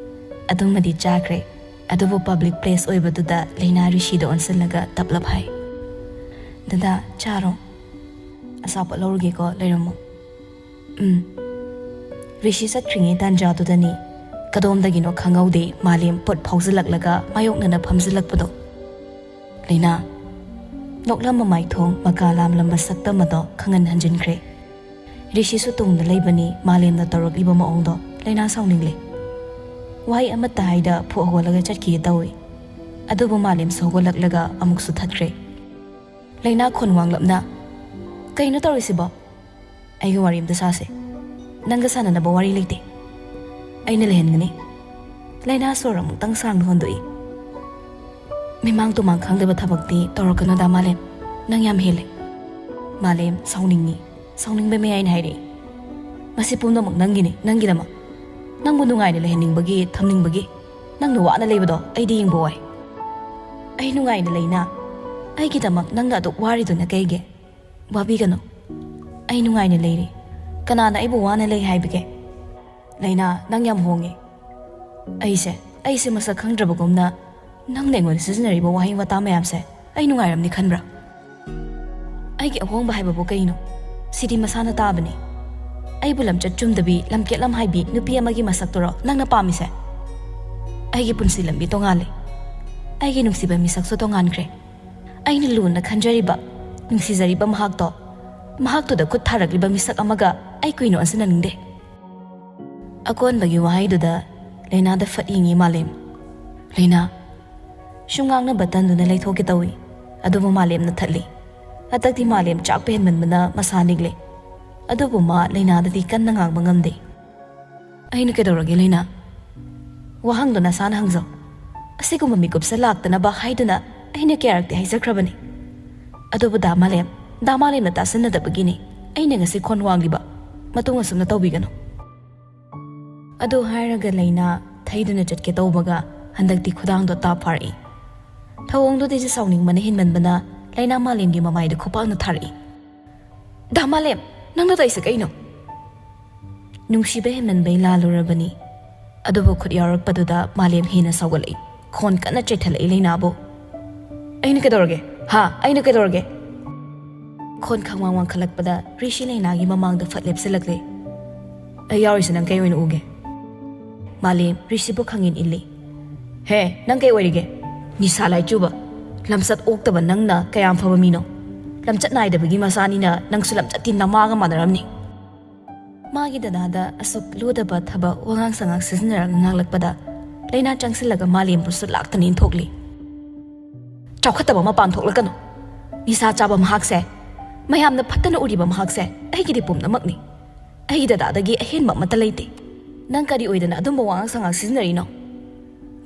ꯑꯗꯨꯃꯗꯤ ꯆꯥꯈ꯭ꯔꯦ, ꯑꯗꯨꯕꯨ ꯄꯕ꯭ꯂꯤꯛ ꯄ꯭ꯂꯦꯁ ꯑꯣꯏꯕꯗꯨꯗ ꯂꯩꯅꯥ ꯔꯤꯁꯤꯗ ꯑꯣꯟꯁꯤꯜꯂꯒ ꯇꯞꯂꯞ ꯍꯥꯏ, "ꯗꯗꯥ, ꯆꯥꯔꯣ꯫ ꯑꯆꯥꯄꯣꯠ ꯂꯧꯔꯨꯒꯦꯀꯣ, ꯂꯩꯔꯝꯃꯣ꯫" "ꯎꯝ꯫" ꯔꯤꯁꯤ ꯆꯠꯈ꯭ꯔꯤꯉꯩ ꯇꯥꯟꯖꯥꯗꯨꯗꯅꯤ ꯀꯗꯣꯝꯗꯒꯤꯅꯣ ꯈꯪꯍꯧꯗꯦ ꯃꯥꯂꯦꯝ ꯄꯣꯠ ꯐꯥꯎꯖꯤꯜꯂꯛꯂꯒ ꯃꯥꯌꯣꯛꯅꯅ ꯐꯝꯖꯤꯜꯂꯛꯄꯗꯣ꯫ ꯂꯩꯅꯥ꯫ ꯅꯣꯛꯂꯝꯕ ꯃꯥꯏꯊꯣꯡ, ꯃꯀꯥ ꯂꯥꯝꯂꯝꯕ ꯁꯛꯇꯝ ꯑꯗꯣ ꯈꯪꯍꯟ ꯍꯟꯖꯤꯟꯈ꯭ꯔꯦ꯫ ꯔꯤꯁꯤꯁꯨ ꯇꯨꯡꯗ ꯂꯩꯕꯅꯤ ꯃꯥꯂꯦꯝꯅ ꯇꯧꯔꯛꯂꯤꯕ ꯃꯑꯣꯡꯗꯣ ꯂꯩꯅꯥ ꯁꯥꯎꯅꯤꯡꯂꯦ꯫ ꯋꯥꯍꯩ ꯑꯃꯠꯇ ꯍꯥꯏꯗ ꯐꯨ ꯍꯧꯒꯠꯂꯒ ꯆꯠꯈꯤꯒꯦ ꯇꯧꯏ꯫ ꯑꯗꯨꯕꯨ ꯃꯥꯂꯦꯝꯁꯨ ꯍꯧꯒꯠꯂꯛꯂꯒ ꯑꯃꯨꯛꯁꯨ ꯊꯠꯈ꯭ꯔꯦ꯫ ꯂꯩꯅꯥ ꯈꯣꯟ ꯋꯥꯡꯂꯞꯅ, "ꯀꯩꯅꯣ ꯇꯧꯔꯤꯁꯤꯕꯣ? ꯑꯩꯒ ꯋꯥꯔꯤ ꯑꯝꯇ ꯁꯥꯁꯦ꯫ ꯅꯪꯒ ꯁꯥꯟꯅꯅꯕ ꯋꯥꯔꯤ ꯂꯩꯇꯦ꯫" "ꯑꯩꯅ ꯂꯩꯍꯟꯒꯅꯤ꯫" ꯂꯩꯅꯥ ꯁꯣꯔ ꯑꯃꯨꯛꯇꯪ ꯁꯥꯡꯅ ꯍꯣꯟꯗꯣꯛꯏ꯫ "ꯃꯤꯃꯥꯡ ꯇꯨꯃꯥꯡ ꯈꯪꯗꯕ ꯊꯕꯛꯇꯤ ꯇꯧꯔꯛꯀꯅꯨꯗ ꯃꯥꯂꯦꯝ꯫ ꯅꯪ ꯌꯥꯝ ꯍꯦꯜꯂꯦ꯫" ꯃꯥꯂꯦꯝ ꯁꯥꯎꯅꯤꯡꯉꯤ꯫ ꯁꯥꯎꯅꯤꯡꯕ ꯃꯌꯥꯏꯅ ꯍꯥꯏꯔꯛꯏ, "ꯃꯁꯤ ꯄꯨꯝꯅꯃꯛ ꯅꯪꯒꯤꯅꯤ, ꯅꯪꯒꯤꯗꯃꯛ꯫ ꯅꯪꯕꯨ ꯅꯨꯡꯉꯥꯏꯅ ꯂꯩꯍꯟꯅꯤꯡꯕꯒꯤ, ꯊꯝꯅꯤꯡꯕꯒꯤ꯫ ꯅꯪꯅ ꯋꯥꯅ ꯂꯩꯕꯗꯣ ꯑꯩꯗꯤ ꯌꯦꯡꯕ ꯋꯥꯏ꯫" "ꯑꯩ ꯅꯨꯡꯉꯥꯏꯅ ꯂꯩꯅ? ꯑꯩꯒꯤꯗꯃꯛ ꯅꯪꯅ ꯑꯗꯨꯛ ꯋꯥꯔꯤꯗꯨꯅ ꯀꯩꯒꯤ?" "ꯋꯥꯕꯤꯒꯅꯨ꯫ ꯑꯩ ꯅꯨꯡꯉꯥꯏꯅ ꯂꯩꯔꯤ꯫ ꯀꯅꯥꯅ ꯑꯩꯕꯨ ꯋꯥꯅ ꯂꯩ ꯍꯥꯏꯕꯒꯦ?" "ꯂꯩꯅꯥ, ꯅꯪ ꯌꯥꯝ ꯍꯣꯡꯉꯦ꯫" "ꯑꯩꯁꯦ, ꯑꯩꯁꯦ ꯃꯁꯛ ꯈꯪꯗ꯭ꯔꯕꯒꯨꯝꯅ ꯅꯪꯅ ꯑꯩꯉꯣꯟꯗ ꯁꯤꯖꯤꯟꯅꯔꯤꯕ ꯋꯥꯍꯩ ꯋꯥꯇꯥ ꯃꯌꯥꯝꯁꯦ ꯑꯩ ꯅꯨꯡꯉꯥꯏꯔꯝꯅꯤ ꯈꯟꯕ꯭ꯔꯥ?" "ꯑꯩꯒꯤ ꯑꯍꯣꯡꯕ ꯍꯥꯏꯕꯕꯨ ꯀꯩꯅꯣ? ꯁꯤꯗꯤ ꯃꯁꯥꯅ ꯇꯥꯕꯅꯤ꯫ ꯑꯩꯕꯨ ꯂꯝꯆꯠ ꯆꯨꯝꯗꯕꯤ, ꯂꯝꯀꯦꯠ ꯂꯝꯍꯥꯏꯕꯤ ꯅꯨꯄꯤ ꯑꯃꯒꯤ ꯃꯁꯛꯇꯨꯔꯣ ꯅꯪꯅ ꯄꯥꯝꯃꯤꯁꯦ?" "ꯑꯩꯒꯤ ꯄꯨꯟꯁꯤ ꯂꯝꯕꯤ ꯇꯣꯉꯥꯜꯂꯦ꯫ ꯑꯩꯒꯤ ꯅꯨꯡꯁꯤꯕ ꯃꯤꯁꯛꯁꯨ ꯇꯣꯉꯥꯟꯈ꯭ꯔꯦ꯫ ꯑꯩꯅ ꯂꯨꯅ ꯈꯟꯖꯔꯤꯕ, ꯅꯨꯡꯁꯤꯖꯔꯤꯕ ꯃꯍꯥꯛꯇꯣ, ꯃꯍꯥꯛꯇꯨꯗ ꯈꯨꯠ ꯊꯥꯔꯛꯂꯤꯕ ꯃꯤꯁꯛ ꯑꯃꯒ ꯑꯩ ꯀꯨꯏꯅ ꯑꯣꯟꯁꯤꯟꯅꯅꯤꯡꯗꯦ꯫" ꯑꯀꯣꯟꯕꯒꯤ ꯋꯥꯍꯩꯗꯨꯗ ꯂꯩꯅꯥꯗ ꯐꯠ ꯌꯦꯡꯉꯤ ꯃꯥꯂꯦꯝ꯫ "ꯂꯩꯅꯥ꯫" ꯁꯨꯝ ꯉꯥꯡꯅꯕ ꯇꯟꯗꯨꯅ ꯂꯩꯊꯣꯛꯀꯦ ꯇꯧꯏ, ꯑꯗꯨꯕꯨ ꯃꯥꯂꯦꯝꯅ ꯊꯠꯂꯤ꯫ ꯍꯟꯗꯛꯇꯤ ꯃꯥꯂꯦꯝ ꯆꯥꯛꯄ ꯍꯦꯟꯃꯟꯕꯅ ꯃꯁꯥ ꯅꯤꯛꯂꯦ꯫ ꯑꯗꯨꯕꯨ ꯃꯥ ꯂꯩꯅꯥꯗꯗꯤ ꯀꯟꯅ ꯉꯥꯡꯕ ꯉꯝꯗꯦ꯫ "ꯑꯩꯅ ꯀꯩꯗꯧꯔꯒꯦ ꯂꯩꯅꯥ? ꯋꯥꯍꯪꯗꯣ ꯅꯁꯥꯅ ꯍꯪꯖꯧ꯫ ꯑꯁꯤꯒꯨꯝꯕ ꯃꯤꯀꯨꯞꯁꯦ ꯂꯥꯛꯇꯅꯕ ꯍꯥꯏꯗꯨꯅ ꯑꯩꯅ ꯀꯌꯥꯔꯛꯇꯤ ꯍꯥꯏꯖꯈ꯭ꯔꯕꯅꯤ꯫ ꯑꯗꯨꯕꯨ ꯗꯥ ꯃꯥꯂꯦꯝ, ꯗꯥ ꯃꯥꯂꯦꯝꯅ ꯇꯥꯁꯤꯟꯅꯗꯕꯒꯤꯅꯤ ꯑꯩꯅ ꯉꯁꯤ ꯈꯣꯟ ꯋꯥꯡꯂꯤꯕ꯫ ꯃꯇꯨꯡ ꯑꯁꯨꯝꯅ ꯇꯧꯕꯤꯒꯅꯨ꯫" ꯑꯗꯨ ꯍꯥꯏꯔꯒ ꯂꯩꯅꯥ ꯊꯩꯗꯨꯅ ꯆꯠꯀꯦ ꯇꯧꯕꯒ ꯍꯟꯗꯛꯇꯤ ꯈꯨꯗꯥꯡꯗꯣ ꯇꯥꯞ ꯐꯥꯔꯛꯏ꯫ ꯊꯧꯑꯣꯡꯗꯨꯗꯤ ꯁꯥꯎꯅꯤꯡꯕꯅ ꯍꯦꯟꯃꯟꯕꯅ ꯂꯩꯅꯥ ꯃꯥꯂꯦꯝꯒꯤ ꯃꯃꯥꯏꯗ ꯈꯨꯄꯥꯛꯅ ꯊꯥꯔꯛꯏ꯫ ꯗꯥ ꯃꯥꯂꯦꯝ, ꯅꯪꯅ ꯇꯧꯔꯤꯁꯦ ꯀꯩꯅꯣ? ꯅꯨꯡꯁꯤꯕ ꯍꯦꯟꯃꯟꯕꯩ ꯂꯥꯜꯂꯨꯔꯕꯅꯤ꯫ ꯑꯗꯨꯕꯨ ꯈꯨꯠ ꯌꯥꯎꯔꯛꯄꯗꯨꯗ ꯃꯥꯂꯦꯝ ꯍꯦꯟꯅ ꯁꯥꯎꯒꯠꯂꯛꯏ꯫ ꯈꯣꯟ ꯀꯟꯅ ꯆꯩꯊꯠꯂꯛꯏ ꯂꯩꯅꯥꯕꯨ꯫ "ꯑꯩꯅ ꯀꯩꯗꯧꯔꯒꯦ? ꯍꯥ? ꯑꯩꯅ ꯀꯩꯗꯧꯔꯒꯦ?" ꯈꯣꯟ ꯈꯪꯋꯥꯡ ꯋꯥꯡꯈꯠꯂꯛꯄꯗ ꯔꯤꯁꯤ ꯂꯩꯅꯥꯒꯤ ꯃꯃꯥꯡꯗ ꯐꯠ ꯂꯦꯞꯁꯤꯜꯂꯛꯂꯦ꯫ "ꯑꯩ ꯌꯥꯎꯔꯤꯁꯦ ꯅꯪ ꯀꯩ ꯑꯣꯏꯅ ꯎꯒꯦ?" ꯃꯥꯂꯦꯝ ꯔꯤꯁꯤꯕꯨ ꯈꯪꯏꯟ ꯏꯜꯂꯤ꯫ "ꯍꯦ, ꯅꯪ ꯀꯩ ꯑꯣꯏꯔꯤꯒꯦ? ꯅꯤꯁꯥ ꯂꯥꯏꯆꯨꯕ, ꯂꯝꯆꯠ ꯑꯣꯛꯇꯕ ꯅꯪꯅ ꯀꯌꯥꯝ ꯐꯕ ꯃꯤꯅꯣ? ꯂꯝꯆꯠ ꯅꯥꯏꯗꯕꯒꯤ ꯃꯆꯥꯅꯤꯅ ꯅꯪꯁꯨ ꯂꯝꯆꯠꯇꯤ ꯅꯃꯥꯒ ꯃꯥꯟꯅꯔꯝꯅꯤ꯫" ꯃꯥꯒꯤ ꯗꯗꯥꯗ ꯑꯁꯨꯛ ꯂꯨꯗꯕ ꯊꯕꯛ ꯋꯥꯉꯥꯡ ꯁꯉꯥꯡ ꯁꯤꯖꯤꯟꯅꯔꯒ ꯉꯥꯡꯂꯛꯄꯗ ꯂꯩꯅꯥ ꯆꯪꯁꯤꯜꯂꯒ ꯃꯥꯂꯦꯝꯕꯨꯁꯨ ꯂꯥꯛꯇꯅ ꯏꯟꯊꯣꯛꯂꯤ꯫ "ꯆꯥꯎꯈꯠꯇꯕ ꯃꯄꯥꯟ ꯊꯣꯛꯂꯛꯀꯅꯨ꯫ ꯅꯤꯁꯥ ꯆꯥꯕ ꯃꯍꯥꯛꯁꯦ, ꯃꯌꯥꯝꯅ ꯐꯠꯇꯅ ꯎꯔꯤꯕ ꯃꯍꯥꯛꯁꯦ ꯑꯩꯒꯤꯗꯤ ꯄꯨꯝꯅꯃꯛꯅꯤ꯫ ꯑꯩꯒꯤ ꯗꯗꯥꯗꯒꯤ ꯑꯍꯦꯟꯕ ꯑꯃꯠꯇ ꯂꯩꯇꯦ꯫ ꯅꯪ ꯀꯔꯤ ꯑꯣꯏꯗꯅ ꯑꯗꯨꯝꯕ ꯋꯥꯉꯥꯡ ꯁꯉꯥꯡ ꯁꯤꯖꯤꯟꯅꯔꯤꯅꯣ?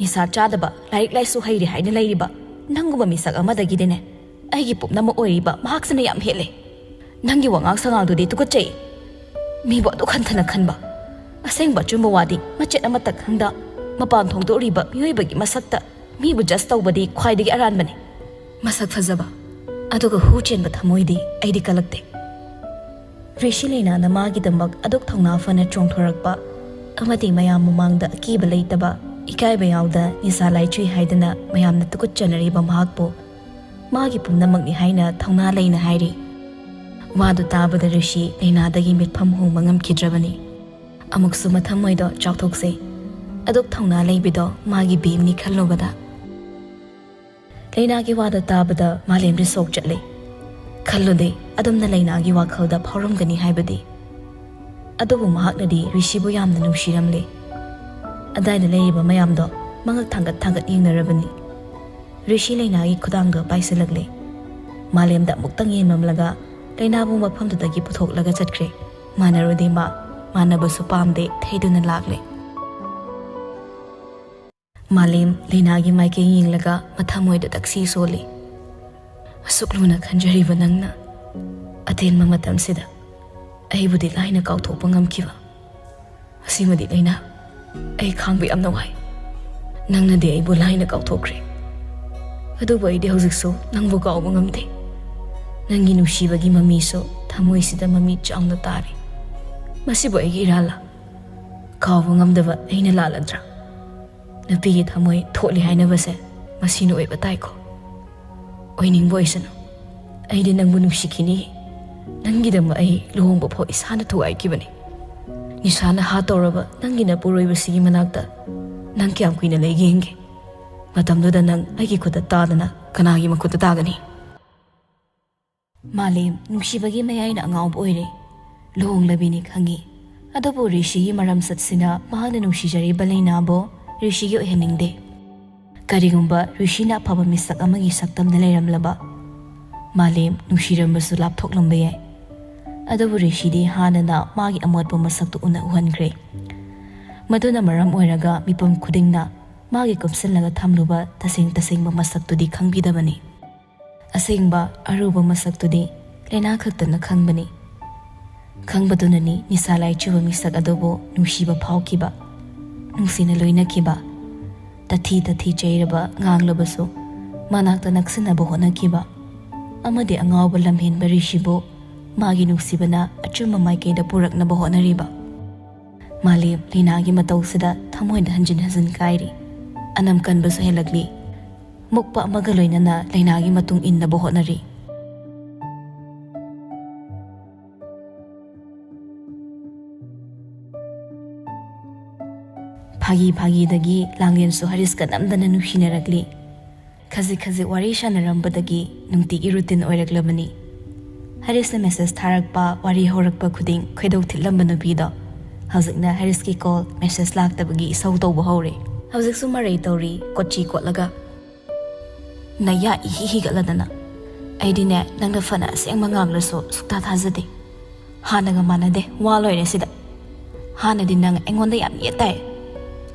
ꯅꯤꯁꯥ ꯆꯥꯗꯕ, ꯂꯥꯏꯔꯤꯛ ꯂꯥꯏꯁꯨ ꯍꯩꯔꯦ ꯍꯥꯏꯅ ꯂꯩꯔꯤꯕ ꯅꯪꯒꯨꯝꯕ ꯃꯤꯁꯛ ꯑꯃꯗꯒꯤꯗꯤꯅꯦ, ꯑꯩꯒꯤ ꯄꯨꯝꯅꯃꯛ ꯑꯣꯏꯔꯤꯕ ꯃꯍꯥꯛꯁꯤꯅ ꯌꯥꯝ ꯍꯦꯜꯂꯦ꯫ ꯅꯪꯒꯤ ꯋꯥꯉꯥꯡ ꯁꯉꯥꯡꯗꯨꯗꯤ ꯇꯨꯀꯠꯆꯩ꯫ ꯃꯤꯕꯨ ꯑꯗꯨꯛ ꯍꯟꯊꯅ ꯈꯟꯕ꯫ ꯑꯁꯦꯡꯕ ꯑꯆꯨꯝꯕ ꯋꯥꯗꯤ ꯃꯆꯦꯠ ꯑꯃꯠꯇ ꯈꯪꯗ ꯃꯄꯥꯟ ꯊꯣꯡꯗꯣꯛꯎꯔꯤꯕ ꯃꯤꯑꯣꯏꯕꯒꯤ ꯃꯁꯛꯇ ꯃꯤꯕꯨ ꯖꯁ ꯇꯧꯕꯗꯤ ꯈ꯭ꯋꯥꯏꯗꯒꯤ ꯑꯔꯥꯟꯕꯅꯤ꯫ ꯃꯁꯛ ꯐꯖꯕ, ꯑꯗꯨꯒ ꯍꯨ ꯆꯦꯟꯕ ꯊꯃꯣꯏꯗꯤ ꯑꯩꯗꯤ ꯀꯜꯂꯛꯇꯦ꯫" ꯔꯤꯁꯤ ꯂꯩꯅꯥꯅ ꯃꯥꯒꯤꯗꯃꯛ ꯑꯗꯨꯛ ꯊꯧꯅꯥ ꯐꯅ ꯆꯣꯡꯊꯣꯔꯛꯄ ꯑꯃꯗꯤ ꯃꯌꯥꯝ ꯃꯃꯥꯡꯗ ꯑꯀꯤꯕ ꯂꯩꯇꯕ, ꯏꯀꯥꯏꯕ ꯌꯥꯎꯗ ꯅꯤꯁꯥ ꯂꯥꯏꯆꯨꯏ ꯍꯥꯏꯗꯅ ꯃꯌꯥꯝꯅ ꯇꯨꯀꯠꯆꯅꯔꯤꯕ ꯃꯍꯥꯛꯄꯨ ꯃꯥꯒꯤ ꯄꯨꯝꯅꯃꯛꯅꯤ ꯍꯥꯏꯅ ꯊꯧꯅꯥ ꯂꯩꯅ ꯍꯥꯏꯔꯤ꯫ ꯋꯥꯗꯨ ꯇꯥꯕꯗ ꯔꯤꯁꯤ ꯂꯩꯅꯥꯗꯒꯤ ꯃꯤꯠꯐꯝ ꯍꯣꯡꯕ ꯉꯝꯈꯤꯗ꯭ꯔꯕꯅꯤ꯫ ꯑꯃꯨꯛꯁꯨ ꯃꯊꯃꯣꯏꯗꯣ ꯆꯥꯎꯊꯣꯛꯆꯩ꯫ ꯑꯗꯨꯛ ꯊꯧꯅꯥ ꯂꯩꯕꯤꯗꯣ ꯃꯥꯒꯤ ꯕꯦꯝꯅꯤ ꯈꯜꯂꯨꯕꯗ꯫ ꯂꯩꯅꯥꯒꯤ ꯋꯥꯗ ꯇꯥꯕꯗ ꯃꯥꯂꯦꯝꯗꯤ ꯁꯣꯛ ꯆꯠꯂꯦ꯫ ꯈꯜꯂꯨꯗꯦ ꯑꯗꯨꯝꯅ ꯂꯩꯅꯥꯒꯤ ꯋꯥꯈꯜꯗ ꯐꯥꯎꯔꯝꯒꯅꯤ ꯍꯥꯏꯕꯗꯤ꯫ ꯑꯗꯨꯕꯨ ꯃꯍꯥꯛꯅꯗꯤ ꯔꯤꯁꯤꯕꯨ ꯌꯥꯝꯅ ꯅꯨꯡꯁꯤꯔꯝꯂꯦ꯫ ꯑꯗꯥꯏꯗ ꯂꯩꯔꯤꯕ ꯃꯌꯥꯝꯗꯣ ꯃꯉꯛ ꯊꯥꯡꯒꯠ ꯊꯥꯡꯒꯠ ꯌꯦꯡꯅꯔꯕꯅꯤ꯫ ꯔꯤꯁꯤ ꯂꯩꯅꯥꯒꯤ ꯈꯨꯗꯥꯡꯗ ꯄꯥꯏꯁꯤꯜꯂꯛꯂꯦ꯫ ꯃꯥꯂꯦꯝꯗ ꯑꯃꯨꯛꯇꯪ ꯌꯦꯡꯂꯝꯂꯒ ꯂꯩꯅꯥꯕꯨ ꯃꯐꯝꯗꯨꯗꯒꯤ ꯄꯨꯊꯣꯛꯂꯒ ꯆꯠꯈ꯭ꯔꯦ꯫ ꯃꯥꯟꯅꯔꯨꯗꯦ ꯃꯥ, ꯃꯥꯟꯅꯕꯁꯨ ꯄꯥꯝꯗꯦ, ꯊꯩꯗꯨꯅ ꯂꯥꯛꯂꯦ꯫ ꯃꯥꯂꯦꯝ ꯂꯩꯅꯥꯒꯤ ꯃꯥꯏꯀꯩ ꯌꯦꯡꯂꯒ ꯃꯊꯃꯣꯏꯗ ꯇꯛꯁꯤ ꯁꯣꯜꯂꯤ꯫ "ꯑꯁꯨꯛ ꯂꯨꯅ ꯈꯟꯖꯔꯤꯕ ꯅꯪꯅ ꯑꯇꯦꯟꯕ ꯃꯇꯝꯁꯤꯗ ꯑꯩꯕꯨꯗꯤ ꯂꯥꯏꯅ ꯀꯥꯎꯊꯣꯛꯄ ꯉꯝꯈꯤꯕ꯫ ꯑꯁꯤꯃꯗꯤ ꯂꯩꯅꯥ, ꯑꯩ ꯈꯥꯡꯕ ꯌꯥꯝꯅ ꯋꯥꯏ꯫ ꯅꯪꯅꯗꯤ ꯑꯩꯕꯨ ꯂꯥꯏꯅ ꯀꯥꯎꯊꯣꯛꯈ꯭ꯔꯦ, ꯑꯗꯨꯕꯨ ꯑꯩꯗꯤ ꯍꯧꯖꯤꯛꯁꯨ ꯅꯪꯕꯨ ꯀꯥꯎꯕ ꯉꯝꯗꯦ꯫ ꯅꯪꯒꯤ ꯅꯨꯡꯁꯤꯕꯒꯤ ꯃꯃꯤꯁꯨ ꯊꯃꯣꯏꯁꯤꯗ ꯃꯃꯤ ꯆꯥꯎꯅ ꯇꯥꯔꯤ꯫ ꯃꯁꯤꯕꯨ ꯑꯩꯒꯤ ꯏꯔꯥꯜꯂ? ꯀꯥꯎꯕ ꯉꯝꯗꯕ ꯑꯩꯅ ꯂꯥꯜꯂꯗ꯭ꯔꯥ? ꯅꯨꯄꯤꯒꯤ ꯊꯃꯣꯏ ꯊꯣꯠꯂꯤ ꯍꯥꯏꯅꯕꯁꯦ ꯃꯁꯤꯅ ꯑꯣꯏꯕ ꯇꯥꯏꯀꯣ꯫ ꯑꯣꯏꯅꯤꯡꯕ ꯑꯣꯏꯁꯅꯨ, ꯑꯩꯗꯤ ꯅꯪꯕꯨ ꯅꯨꯡꯁꯤꯈꯤꯅꯤ꯫ ꯅꯪꯒꯤꯗꯃꯛ ꯑꯩ ꯂꯨꯍꯣꯡꯕ ꯐꯥꯎ ꯏꯁꯥꯅ ꯊꯨꯒꯥꯏꯈꯤꯕꯅꯤ꯫ ꯅꯤꯁꯥꯅ ꯍꯥꯠꯇꯧꯔꯕ ꯅꯪꯒꯤ ꯅꯄꯨꯔꯣꯏꯕꯁꯤꯒꯤ ꯃꯅꯥꯛꯇ ꯅꯪ ꯀꯌꯥꯝ ꯀꯨꯏꯅ ꯂꯩꯒꯦ ꯌꯦꯡꯒꯦ꯫ ꯃꯇꯝꯗꯨꯗ ꯅꯪ ꯑꯩꯒꯤ ꯈꯨꯠꯇ ꯇꯥꯗꯅ ꯀꯅꯥꯒꯤ ꯃꯈꯨꯠꯇ ꯇꯥꯒꯅꯤ? ꯃꯥꯂꯦꯝ ꯅꯨꯡꯁꯤꯕꯒꯤ ꯃꯌꯥꯏꯅ ꯑꯉꯥꯎꯕ ꯑꯣꯏꯔꯦ꯫ ꯂꯨꯍꯣꯡꯂꯕꯤꯅꯤ ꯈꯪꯉꯤ, ꯑꯗꯨꯕꯨ ꯔꯤꯁꯤꯒꯤ ꯃꯔꯝꯆꯠꯁꯤꯅ ꯃꯍꯥꯛꯅ ꯅꯨꯡꯁꯤꯖꯔꯤꯕ ꯂꯩꯅꯥꯕꯨ ꯔꯤꯁꯤꯒꯤ ꯑꯣꯏꯍꯟꯅꯤꯡꯗꯦ꯫ ꯀꯔꯤꯒꯨꯝꯕ ꯔꯤꯁꯤꯅ ꯑꯐꯕ ꯃꯤꯁꯛ ꯑꯃꯒꯤ ꯁꯛꯇꯝꯗ ꯂꯩꯔꯝꯂꯕ, ꯃꯥꯂꯦꯝ ꯅꯨꯡꯁꯤꯔꯝꯕꯁꯨ ꯂꯥꯞꯊꯣꯛꯂꯝꯕ ꯌꯥꯏ꯫ ꯑꯗꯨꯕꯨ ꯔꯤꯁꯤꯗꯤ ꯍꯥꯟꯅꯅ ꯃꯥꯒꯤ ꯑꯃꯣꯠꯄ ꯃꯁꯛꯇꯨ ꯎꯅ ꯎꯍꯟꯈ꯭ꯔꯦ꯫ ꯃꯗꯨꯅ ꯃꯔꯝ ꯑꯣꯏꯔꯒ ꯃꯤꯄꯨꯝ ꯈꯨꯗꯤꯡꯅ ꯃꯥꯒꯤ ꯀꯨꯞꯁꯤꯜꯂꯒ ꯊꯝꯂꯨꯕ ꯇꯁꯦꯡ ꯇꯁꯦꯡꯕ ꯃꯁꯛꯇꯨꯗꯤ ꯈꯪꯕꯤꯗꯕꯅꯤ꯫ ꯑꯁꯦꯡꯕ ꯑꯔꯨꯕ ꯃꯁꯛꯇꯨꯗꯤ ꯂꯥꯏꯅꯥ ꯈꯛꯇꯅ ꯈꯪꯕꯅꯤ꯫ ꯈꯪꯕꯗꯨꯅꯅꯤ ꯅꯤꯁꯥ ꯂꯥꯏꯆꯨꯕ ꯃꯤꯁꯛ ꯑꯗꯨꯕꯨ ꯅꯨꯡꯁꯤꯕ ꯐꯥꯎꯈꯤꯕ, ꯅꯨꯡꯁꯤꯅ ꯂꯣꯏꯅꯈꯤꯕ, ꯇꯊꯤ ꯇꯊꯤ ꯆꯩꯔꯕ ꯉꯥꯡꯂꯕꯁꯨ ꯃꯅꯥꯛꯇ ꯅꯛꯁꯤꯟꯅꯕ ꯍꯣꯠꯅꯈꯤꯕ, ꯑꯃꯗꯤ ꯑꯉꯥꯎꯕ ꯂꯝꯍꯦꯟꯕ ꯔꯤꯁꯤꯕꯨ ꯃꯥꯒꯤ ꯅꯨꯡꯁꯤꯕꯅ ꯑꯆꯨꯝꯕ ꯃꯥꯏꯀꯩꯗ ꯄꯨꯔꯛꯅꯕ ꯍꯣꯠꯅꯔꯤꯕ꯫ ꯃꯥꯂꯦꯝ ꯂꯥꯏꯅꯥꯒꯤ ꯃꯇꯧꯁꯤꯗ ꯊꯃꯣꯏꯗ ꯍꯟꯖꯤꯟ ꯍꯟꯖꯤꯟ ꯀꯥꯏꯔꯤ꯫ ꯑꯅꯝ ꯀꯟꯕꯁꯨ ꯍꯦꯜꯂꯛꯂꯤ꯫ ꯃꯨꯛꯄ ꯑꯃꯒ ꯂꯣꯏꯅꯅ ꯂꯥꯏꯅꯥꯒꯤ ꯃꯇꯨꯡ ꯏꯟꯅꯕ ꯍꯣꯠꯅꯔꯤ꯫ ꯐꯥꯒꯤ ꯐꯥꯒꯤꯗꯒꯤ ꯂꯥꯡꯂꯦꯟꯁꯨ ꯍꯔꯤꯁꯀ ꯅꯝꯗꯅ ꯅꯨꯡꯁꯤꯅꯔꯛꯂꯤ꯫ ꯈꯖꯤꯛ ꯈꯖꯤꯛ ꯋꯥꯔꯤ ꯁꯥꯟꯅꯔꯝꯕꯗꯒꯤ ꯅꯨꯡꯇꯤꯒꯤ ꯔꯨꯇꯤꯟ ꯑꯣꯏꯔꯛꯂꯕꯅꯤ꯫ ꯍꯔꯤꯁꯅ ꯃꯦꯁꯦꯖ ꯊꯥꯔꯛꯄ, ꯋꯥꯔꯤ ꯍꯧꯔꯛꯄ ꯈꯨꯗꯤꯡ ꯈꯣꯏꯗꯧ ꯊꯤꯠꯂꯝꯕ ꯅꯨꯄꯤꯗꯣ ꯍꯧꯖꯤꯛꯅ ꯍꯔꯤꯁꯀꯤ ꯀꯣꯜ, ꯃꯦꯁꯦꯖ ꯂꯥꯛꯇꯕꯒꯤ ꯏꯁꯧ ꯇꯧꯕ ꯍꯧꯔꯦ꯫ ꯍꯧꯖꯤꯛꯁꯨ ꯃꯔꯩ ꯇꯧꯔꯤ, ꯀꯣꯠꯆꯤ ꯀꯣꯠꯂꯒ꯫ ꯅꯌꯥ ꯏꯍꯤ ꯍꯤꯒꯠꯂꯗꯅ꯫ ꯑꯩꯗꯤꯅꯦ, ꯅꯪꯅ ꯐꯅ ꯑꯁꯦꯡꯕ ꯉꯥꯡꯂꯁꯨ ꯁꯨꯛꯊꯥ ꯊꯥꯖꯗꯦ꯫ ꯍꯥꯟꯅꯒ ꯃꯥꯟꯅꯗꯦ, ꯋꯥ ꯂꯣꯏꯔꯦ ꯁꯤꯗ꯫ ꯍꯥꯟꯅꯗꯤ ꯅꯪ ꯑꯩꯉꯣꯟꯗ ꯌꯥꯝ ꯌꯦꯠ ꯇꯥꯏ꯫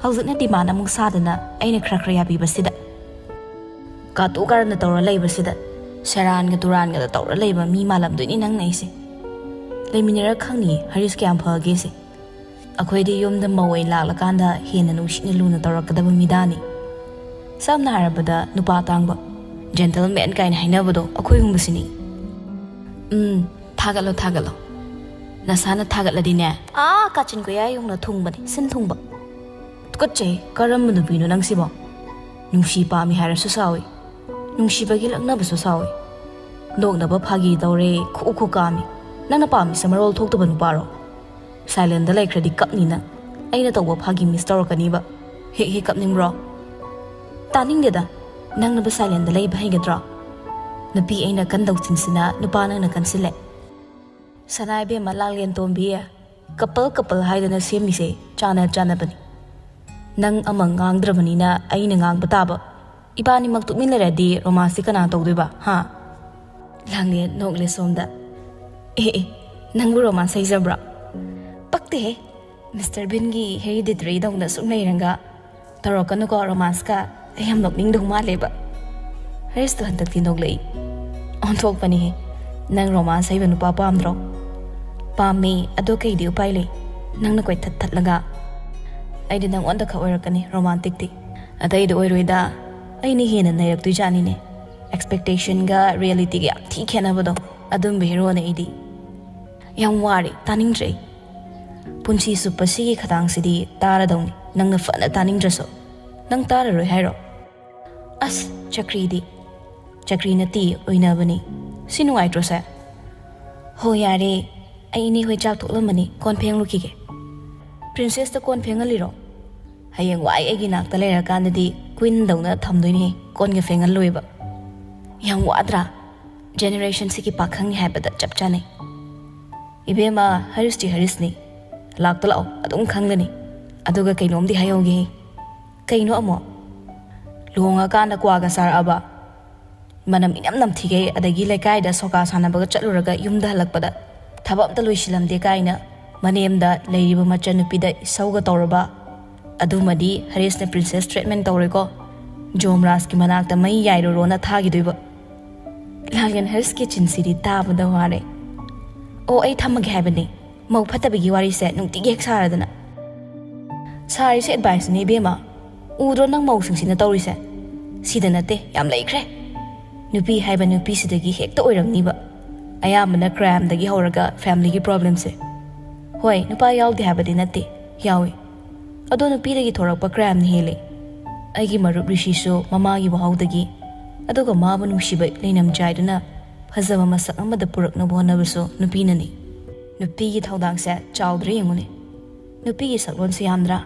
ꯍꯧꯖꯤꯛꯅ ꯗꯤꯃꯥꯟ ꯑꯃꯨꯛ ꯁꯥꯗꯅ ꯑꯩꯅ ꯈꯔ ꯈꯔ ꯌꯥꯕꯤꯕꯁꯤꯗ꯫ ꯀꯥꯇꯨ ꯀꯥꯔꯟꯅ ꯇꯧꯔ ꯂꯩꯕꯁꯤꯗ, ꯁꯦꯔꯥꯟꯒ ꯇꯨꯔꯥꯟꯒꯗ ꯇꯧꯔ ꯂꯩꯕ ꯃꯤ ꯃꯥꯜꯂꯝꯗꯣꯏꯅꯤ ꯅꯪꯅ ꯑꯩꯁꯦ꯫ ꯂꯩꯃꯤꯟꯅꯔ ꯈꯪꯅꯤ ꯍꯔꯤꯁ ꯀꯌꯥꯝ ꯐꯒꯦꯁꯦ꯫ ꯑꯩꯈꯣꯏꯗꯤ ꯌꯨꯝꯗ ꯃꯧ ꯑꯣꯏꯅ ꯂꯥꯛꯂꯀꯥꯟꯗ ꯍꯦꯟꯅ ꯅꯨꯡꯁꯤꯅ ꯂꯨꯅ ꯇꯧꯔꯛꯀꯗꯕ ꯃꯤꯗꯥꯅꯤ꯫ ꯁꯝꯅ ꯍꯥꯏꯔꯕꯗ ꯅꯨꯄꯥ ꯇꯥꯡꯕ, ꯖꯦꯟꯇꯜꯃꯦꯟ ꯀꯥꯏꯅ ꯍꯥꯏꯅꯕꯗꯣ ꯑꯩꯈꯣꯏꯒꯨꯝꯕꯁꯤꯅꯤ꯫ ꯎꯝ, ꯊꯥꯒꯠꯂꯣ, ꯊꯥꯒꯠꯂꯣ꯫ ꯅꯁꯥꯅ ꯊꯥꯒꯠꯂꯗꯤꯅꯦ, ꯑꯥ, ꯀꯥꯆꯤꯟ ꯀꯣꯌꯥ ꯌꯧꯅ ꯊꯨꯡꯕꯅꯤ, ꯁꯤꯟ ꯊꯨꯡꯕ꯫ ꯇꯨꯀꯠꯆꯩ, ꯀꯔꯝꯕ ꯅꯨꯄꯤꯅꯣ ꯅꯪꯁꯤꯕꯣ? ꯅꯨꯡꯁꯤ ꯄꯥꯝꯃꯤ ꯍꯥꯏꯔꯁꯨ ꯁꯥꯎꯏ, ꯅꯨꯡꯁꯤꯕꯒꯤ ꯂꯛꯅꯕꯁꯨ ꯁꯥꯎꯏ, ꯅꯣꯛꯅꯕ ꯐꯥꯒꯤ ꯇꯧꯔꯦ, ꯈꯨ ꯈꯨ ꯀꯥꯝꯃꯤ꯫ ꯅꯪꯅ ꯄꯥꯝꯃꯤꯁꯦ ꯃꯔꯣꯜ ꯊꯣꯛꯇꯕ ꯅꯨꯄꯥꯔꯣ? ꯁꯥꯏꯂꯦꯟꯗ ꯂꯩꯈ꯭ꯔꯗꯤ ꯀꯞꯅꯤ ꯅꯪ꯫ ꯑꯩꯅ ꯇꯧꯕ ꯐꯥꯒꯤ ꯃꯤꯁ ꯇꯧꯔꯛꯀꯅꯤꯕ꯫ ꯍꯦꯛ ꯍꯦꯛ ꯀꯞꯅꯤꯡꯕ꯭ꯔꯣ? ꯇꯥꯅꯤꯡꯗꯦꯗ꯫ ꯅꯪꯅꯕꯨ ꯁꯥꯏꯂꯦꯟꯗ ꯂꯩꯕ ꯍꯩꯒꯗ꯭ꯔꯣ? ꯅꯨꯄꯤ ꯑꯩꯅ ꯀꯟꯗꯧ ꯆꯤꯟꯁꯤꯅ ꯅꯨꯄꯥ ꯅꯪꯅ ꯀꯟꯁꯤꯜꯂꯦ꯫ ꯁꯅꯥ ꯏꯕꯦꯝꯃ, ꯂꯥꯡꯂꯦꯟ ꯇꯣꯝꯕꯤ, ꯀꯄꯜ ꯀꯄꯜ ꯍꯥꯏꯗꯅ ꯁꯦꯝꯃꯤꯁꯦ ꯆꯥꯅ ꯆꯥꯅꯕꯅꯤ꯫ ꯅꯪ ꯑꯃ ꯉꯥꯡꯗ꯭ꯔꯕꯅꯤꯅ ꯑꯩꯅ ꯉꯥꯡꯕ ꯇꯥꯕ꯫ ꯏꯕꯥꯅꯤꯃꯛ ꯇꯨꯃꯤꯟ ꯂꯩꯔꯗꯤ ꯔꯣꯃꯥꯟꯁꯇꯤ ꯀꯅꯥ ꯇꯧꯗꯣꯏꯕ, ꯍꯥ? ꯂꯥꯡꯂꯦꯟ ꯅꯣꯛꯂꯦ ꯁꯣꯝꯗ꯫ ꯑꯦ ꯑꯦ, ꯅꯪꯕꯨ ꯔꯣꯃꯥꯟꯁ ꯍꯩꯖꯕ꯭ꯔꯣ? ꯄꯛꯇꯦꯍꯦ꯫ ꯃꯤꯁꯇꯔ ꯕꯤꯟꯒꯤ ꯍꯦꯔꯤꯗꯤꯇꯔꯤꯗꯧꯅ ꯁꯨꯝ ꯂꯩꯔꯒ ꯇꯧꯔꯛꯀꯅꯨꯀꯣ ꯔꯣꯃꯥꯟꯁꯀ꯫ ꯑꯩ ꯌꯥꯝ ꯅꯣꯛꯅꯤꯡꯗꯧ ꯃꯥꯜꯂꯦꯕ꯫ ꯍꯔꯤꯁꯇꯣ ꯍꯟꯗꯛꯇꯤ ꯅꯣꯛꯂꯛꯏ꯫ ꯑꯣꯟꯊꯣꯛꯄꯅꯤꯍꯦ꯫ ꯅꯪ ꯔꯣꯃꯥꯟꯁ ꯍꯩꯕ ꯅꯨꯄꯥ ꯄꯥꯝꯗ꯭ꯔꯣ? ꯄꯥꯝꯃꯤ, ꯑꯗꯣ ꯀꯩꯗꯤ ꯎꯄꯥꯏ ꯂꯩ? ꯅꯪꯅ ꯀꯣꯏꯊꯠ ꯊꯠꯂꯒ꯫ ꯑꯩꯗꯤ ꯅꯪꯉꯣꯟꯗ ꯈꯛ ꯑꯣꯏꯔꯛꯀꯅꯤ ꯔꯣꯃꯥꯟꯇꯤꯛꯇꯤ꯫ ꯑꯇꯩꯗ ꯑꯣꯏꯔꯣꯏꯗ꯫ ꯑꯩꯅ ꯍꯦꯟꯅ ꯅꯩꯔꯛꯇꯣꯏꯖꯥꯠꯅꯤꯅꯦ꯫ ꯑꯦꯛꯁꯄꯦꯛꯇꯦꯁꯟꯒ ꯔꯤꯌꯦꯂꯤꯇꯤꯒ ꯌꯥꯝ ꯊꯤ ꯈꯦꯠꯅꯕꯗꯣ꯫ ꯑꯗꯨꯝꯕ ꯍꯦꯔꯣꯅꯦ ꯑꯩꯗꯤ꯫ ꯌꯥꯝ ꯋꯥꯔꯦ, ꯇꯥꯅꯤꯡꯗ꯭ꯔꯦ ꯑꯩ꯫ ꯄꯨꯟꯁꯤ ꯆꯨꯞꯄ ꯁꯤꯒꯤ ꯈꯗꯥꯡꯁꯤꯗꯤ ꯇꯥꯔꯗꯧꯅꯤ, ꯅꯪꯅ ꯐꯅ ꯇꯥꯅꯤꯡꯗ꯭ꯔꯁꯨ꯫ ꯅꯪ ꯇꯥꯔꯔꯣꯏ ꯍꯥꯏꯔꯣ? ꯑꯁ, ꯆꯀ꯭ꯔꯤꯗꯤ꯫ ꯆꯀ꯭ꯔꯤ ꯅꯠꯇꯦ, ꯑꯣꯏꯅꯕꯅꯤ꯫ ꯁꯤ ꯅꯨꯡꯉꯥꯏꯇ꯭ꯔꯣ ꯁꯦ? ꯍꯣ ꯌꯥꯔꯦ, ꯑꯩ ꯏꯅꯦ ꯍꯣꯏ ꯆꯥꯛ ꯊꯣꯛꯂꯝꯃꯅꯤ, ꯀꯣꯟ ꯐꯦꯡꯂꯨꯈꯤꯒꯦ꯫ ꯄ꯭ꯔꯤꯟꯁꯦꯁꯇ ꯀꯣꯟ ꯐꯦꯡꯍꯜꯂꯤꯔꯣ? ꯍꯌꯦꯡ ꯋꯥꯏ ꯑꯩꯒꯤ ꯅꯥꯛꯇ ꯂꯩꯔꯀꯥꯟꯗꯗꯤ ꯀ꯭ꯋꯤꯟꯗꯧꯅ ꯊꯝꯗꯣꯏꯅꯦ, ꯀꯣꯟꯒ ꯐꯦꯡꯍꯜꯂꯣꯏꯕ꯫ ꯌꯥꯝ ꯋꯥꯗ꯭ꯔꯥ? ꯖꯦꯅꯦꯔꯦꯁꯟꯁꯤꯒꯤ ꯄꯥꯈꯪꯅꯤ ꯍꯥꯏꯕꯗ ꯆꯞ ꯆꯥꯅꯩ꯫ ꯏꯕꯦꯝꯃ, ꯍꯔꯤꯁꯇꯤ ꯍꯔꯤꯁꯅꯤ꯫ ꯂꯥꯛꯇ ꯂꯥꯛꯑꯣ, ꯑꯗꯨꯝ ꯈꯪꯒꯅꯤ꯫ ꯑꯗꯨꯒ ꯀꯩꯅꯣꯝꯗꯤ ꯍꯥꯏꯍꯧꯒꯦ꯫ ꯀꯩꯅꯣ ꯑꯃꯨꯛ? ꯂꯨꯍꯣꯡꯉꯀꯥꯟꯗ ꯀ꯭ꯋꯥꯒ ꯆꯥꯔꯛꯑꯕ? ꯃꯅꯝ ꯏꯅꯝ ꯅꯝꯊꯤꯒꯩ, ꯑꯗꯒꯤ ꯂꯩꯀꯥꯏꯗ ꯁꯣꯀꯥ ꯁꯥꯟꯅꯕꯒ ꯆꯠꯂꯨꯔꯒ ꯌꯨꯝꯗ ꯍꯜꯂꯛꯄꯗ ꯊꯕꯛ ꯑꯝꯇ ꯂꯣꯏꯁꯤꯜꯂꯝꯗꯦ ꯀꯥꯏꯅ ꯃꯅꯦꯝꯗ ꯂꯩꯔꯤꯕ ꯃꯆꯟꯅꯨꯄꯤꯗ ꯏꯁꯧꯒ ꯇꯧꯔꯕ? ꯑꯗꯨꯃꯗꯤ ꯍꯔꯤꯁꯅ ꯄ꯭ꯔꯤꯟꯁꯦꯁ ꯇ꯭ꯔꯤꯠꯃꯦꯟ ꯇꯧꯔꯣꯏꯀꯣ꯫ ꯖꯣꯝꯔꯥꯖꯀꯤ ꯃꯅꯥꯛꯇ ꯃꯩ ꯌꯥꯏꯔꯨꯔꯣꯅ ꯊꯥꯈꯤꯗꯣꯏꯕ꯫ ꯂꯥꯡꯂꯦꯟ ꯍꯔꯤꯁꯀꯤ ꯆꯤꯟꯁꯤꯗꯤ ꯇꯥꯕꯗ ꯋꯥꯔꯦ꯫ ꯑꯣ, ꯑꯩ ꯊꯝꯃꯒꯦ ꯍꯥꯏꯕꯅꯦ꯫ ꯃꯧ ꯐꯠꯇꯕꯒꯤ ꯋꯥꯔꯤꯁꯦ ꯅꯨꯡꯇꯤꯒꯤ ꯍꯦꯛ ꯁꯥꯔꯗꯅ꯫ ꯁꯥꯔꯤꯁꯦ ꯑꯦꯗꯚꯥꯏꯁꯅꯦ ꯏꯕꯦꯝꯃ꯫ ꯎꯗ꯭ꯔꯣ ꯅꯪ ꯃꯧꯁꯤꯡꯁꯤꯅ ꯇꯧꯔꯤꯁꯦ? ꯁꯤꯗ ꯅꯠꯇꯦ, ꯌꯥꯝ ꯂꯩꯈ꯭ꯔꯦ꯫ ꯅꯨꯄꯤ ꯍꯥꯏꯕ ꯅꯨꯄꯤꯁꯤꯗꯒꯤ ꯍꯦꯛꯇ ꯑꯣꯏꯔꯝꯅꯤꯕ꯫ ꯑꯌꯥꯝꯕꯅ ꯀ꯭ꯔꯥꯏꯝꯗꯒꯤ ꯍꯧꯔꯒ ꯐꯦꯃꯤꯂꯤꯒꯤ ꯄ꯭ꯔꯣꯕ꯭ꯂꯦꯝꯁꯦ꯫ ꯍꯣꯏ, ꯅꯨꯄꯥ ꯌꯥꯎꯗꯦ ꯍꯥꯏꯕꯗꯤ ꯅꯠꯇꯦ, ꯌꯥꯎꯏ꯫ ꯑꯗꯣ ꯅꯨꯄꯤꯗꯒꯤ ꯊꯣꯔꯛꯄ ꯀ꯭ꯔꯥꯏꯝꯅ ꯍꯦꯜꯂꯤ꯫ ꯑꯩꯒꯤ ꯃꯔꯨꯞ ꯔꯤꯁꯤꯁꯨ ꯃꯃꯥꯒꯤ ꯋꯥꯍꯧꯗꯒꯤ, ꯑꯗꯨꯒ ꯃꯥꯕꯨ ꯅꯨꯡꯁꯤꯕ ꯂꯩꯅꯝ ꯆꯥꯏꯗꯨꯅ ꯐꯖꯕ ꯃꯁꯛ ꯑꯃꯗ ꯄꯨꯔꯛꯅꯕ ꯍꯣꯠꯅꯕꯁꯨ ꯅꯨꯄꯤꯅꯅꯤ꯫ ꯅꯨꯄꯤꯒꯤ ꯊꯧꯗꯥꯡꯁꯦ ꯆꯥꯎꯗ꯭ꯔꯥ ꯌꯦꯡꯉꯨꯅꯦ꯫ ꯅꯨꯄꯤꯒꯤ ꯁꯛꯂꯣꯟꯁꯦ ꯌꯥꯝꯗ꯭ꯔꯥ?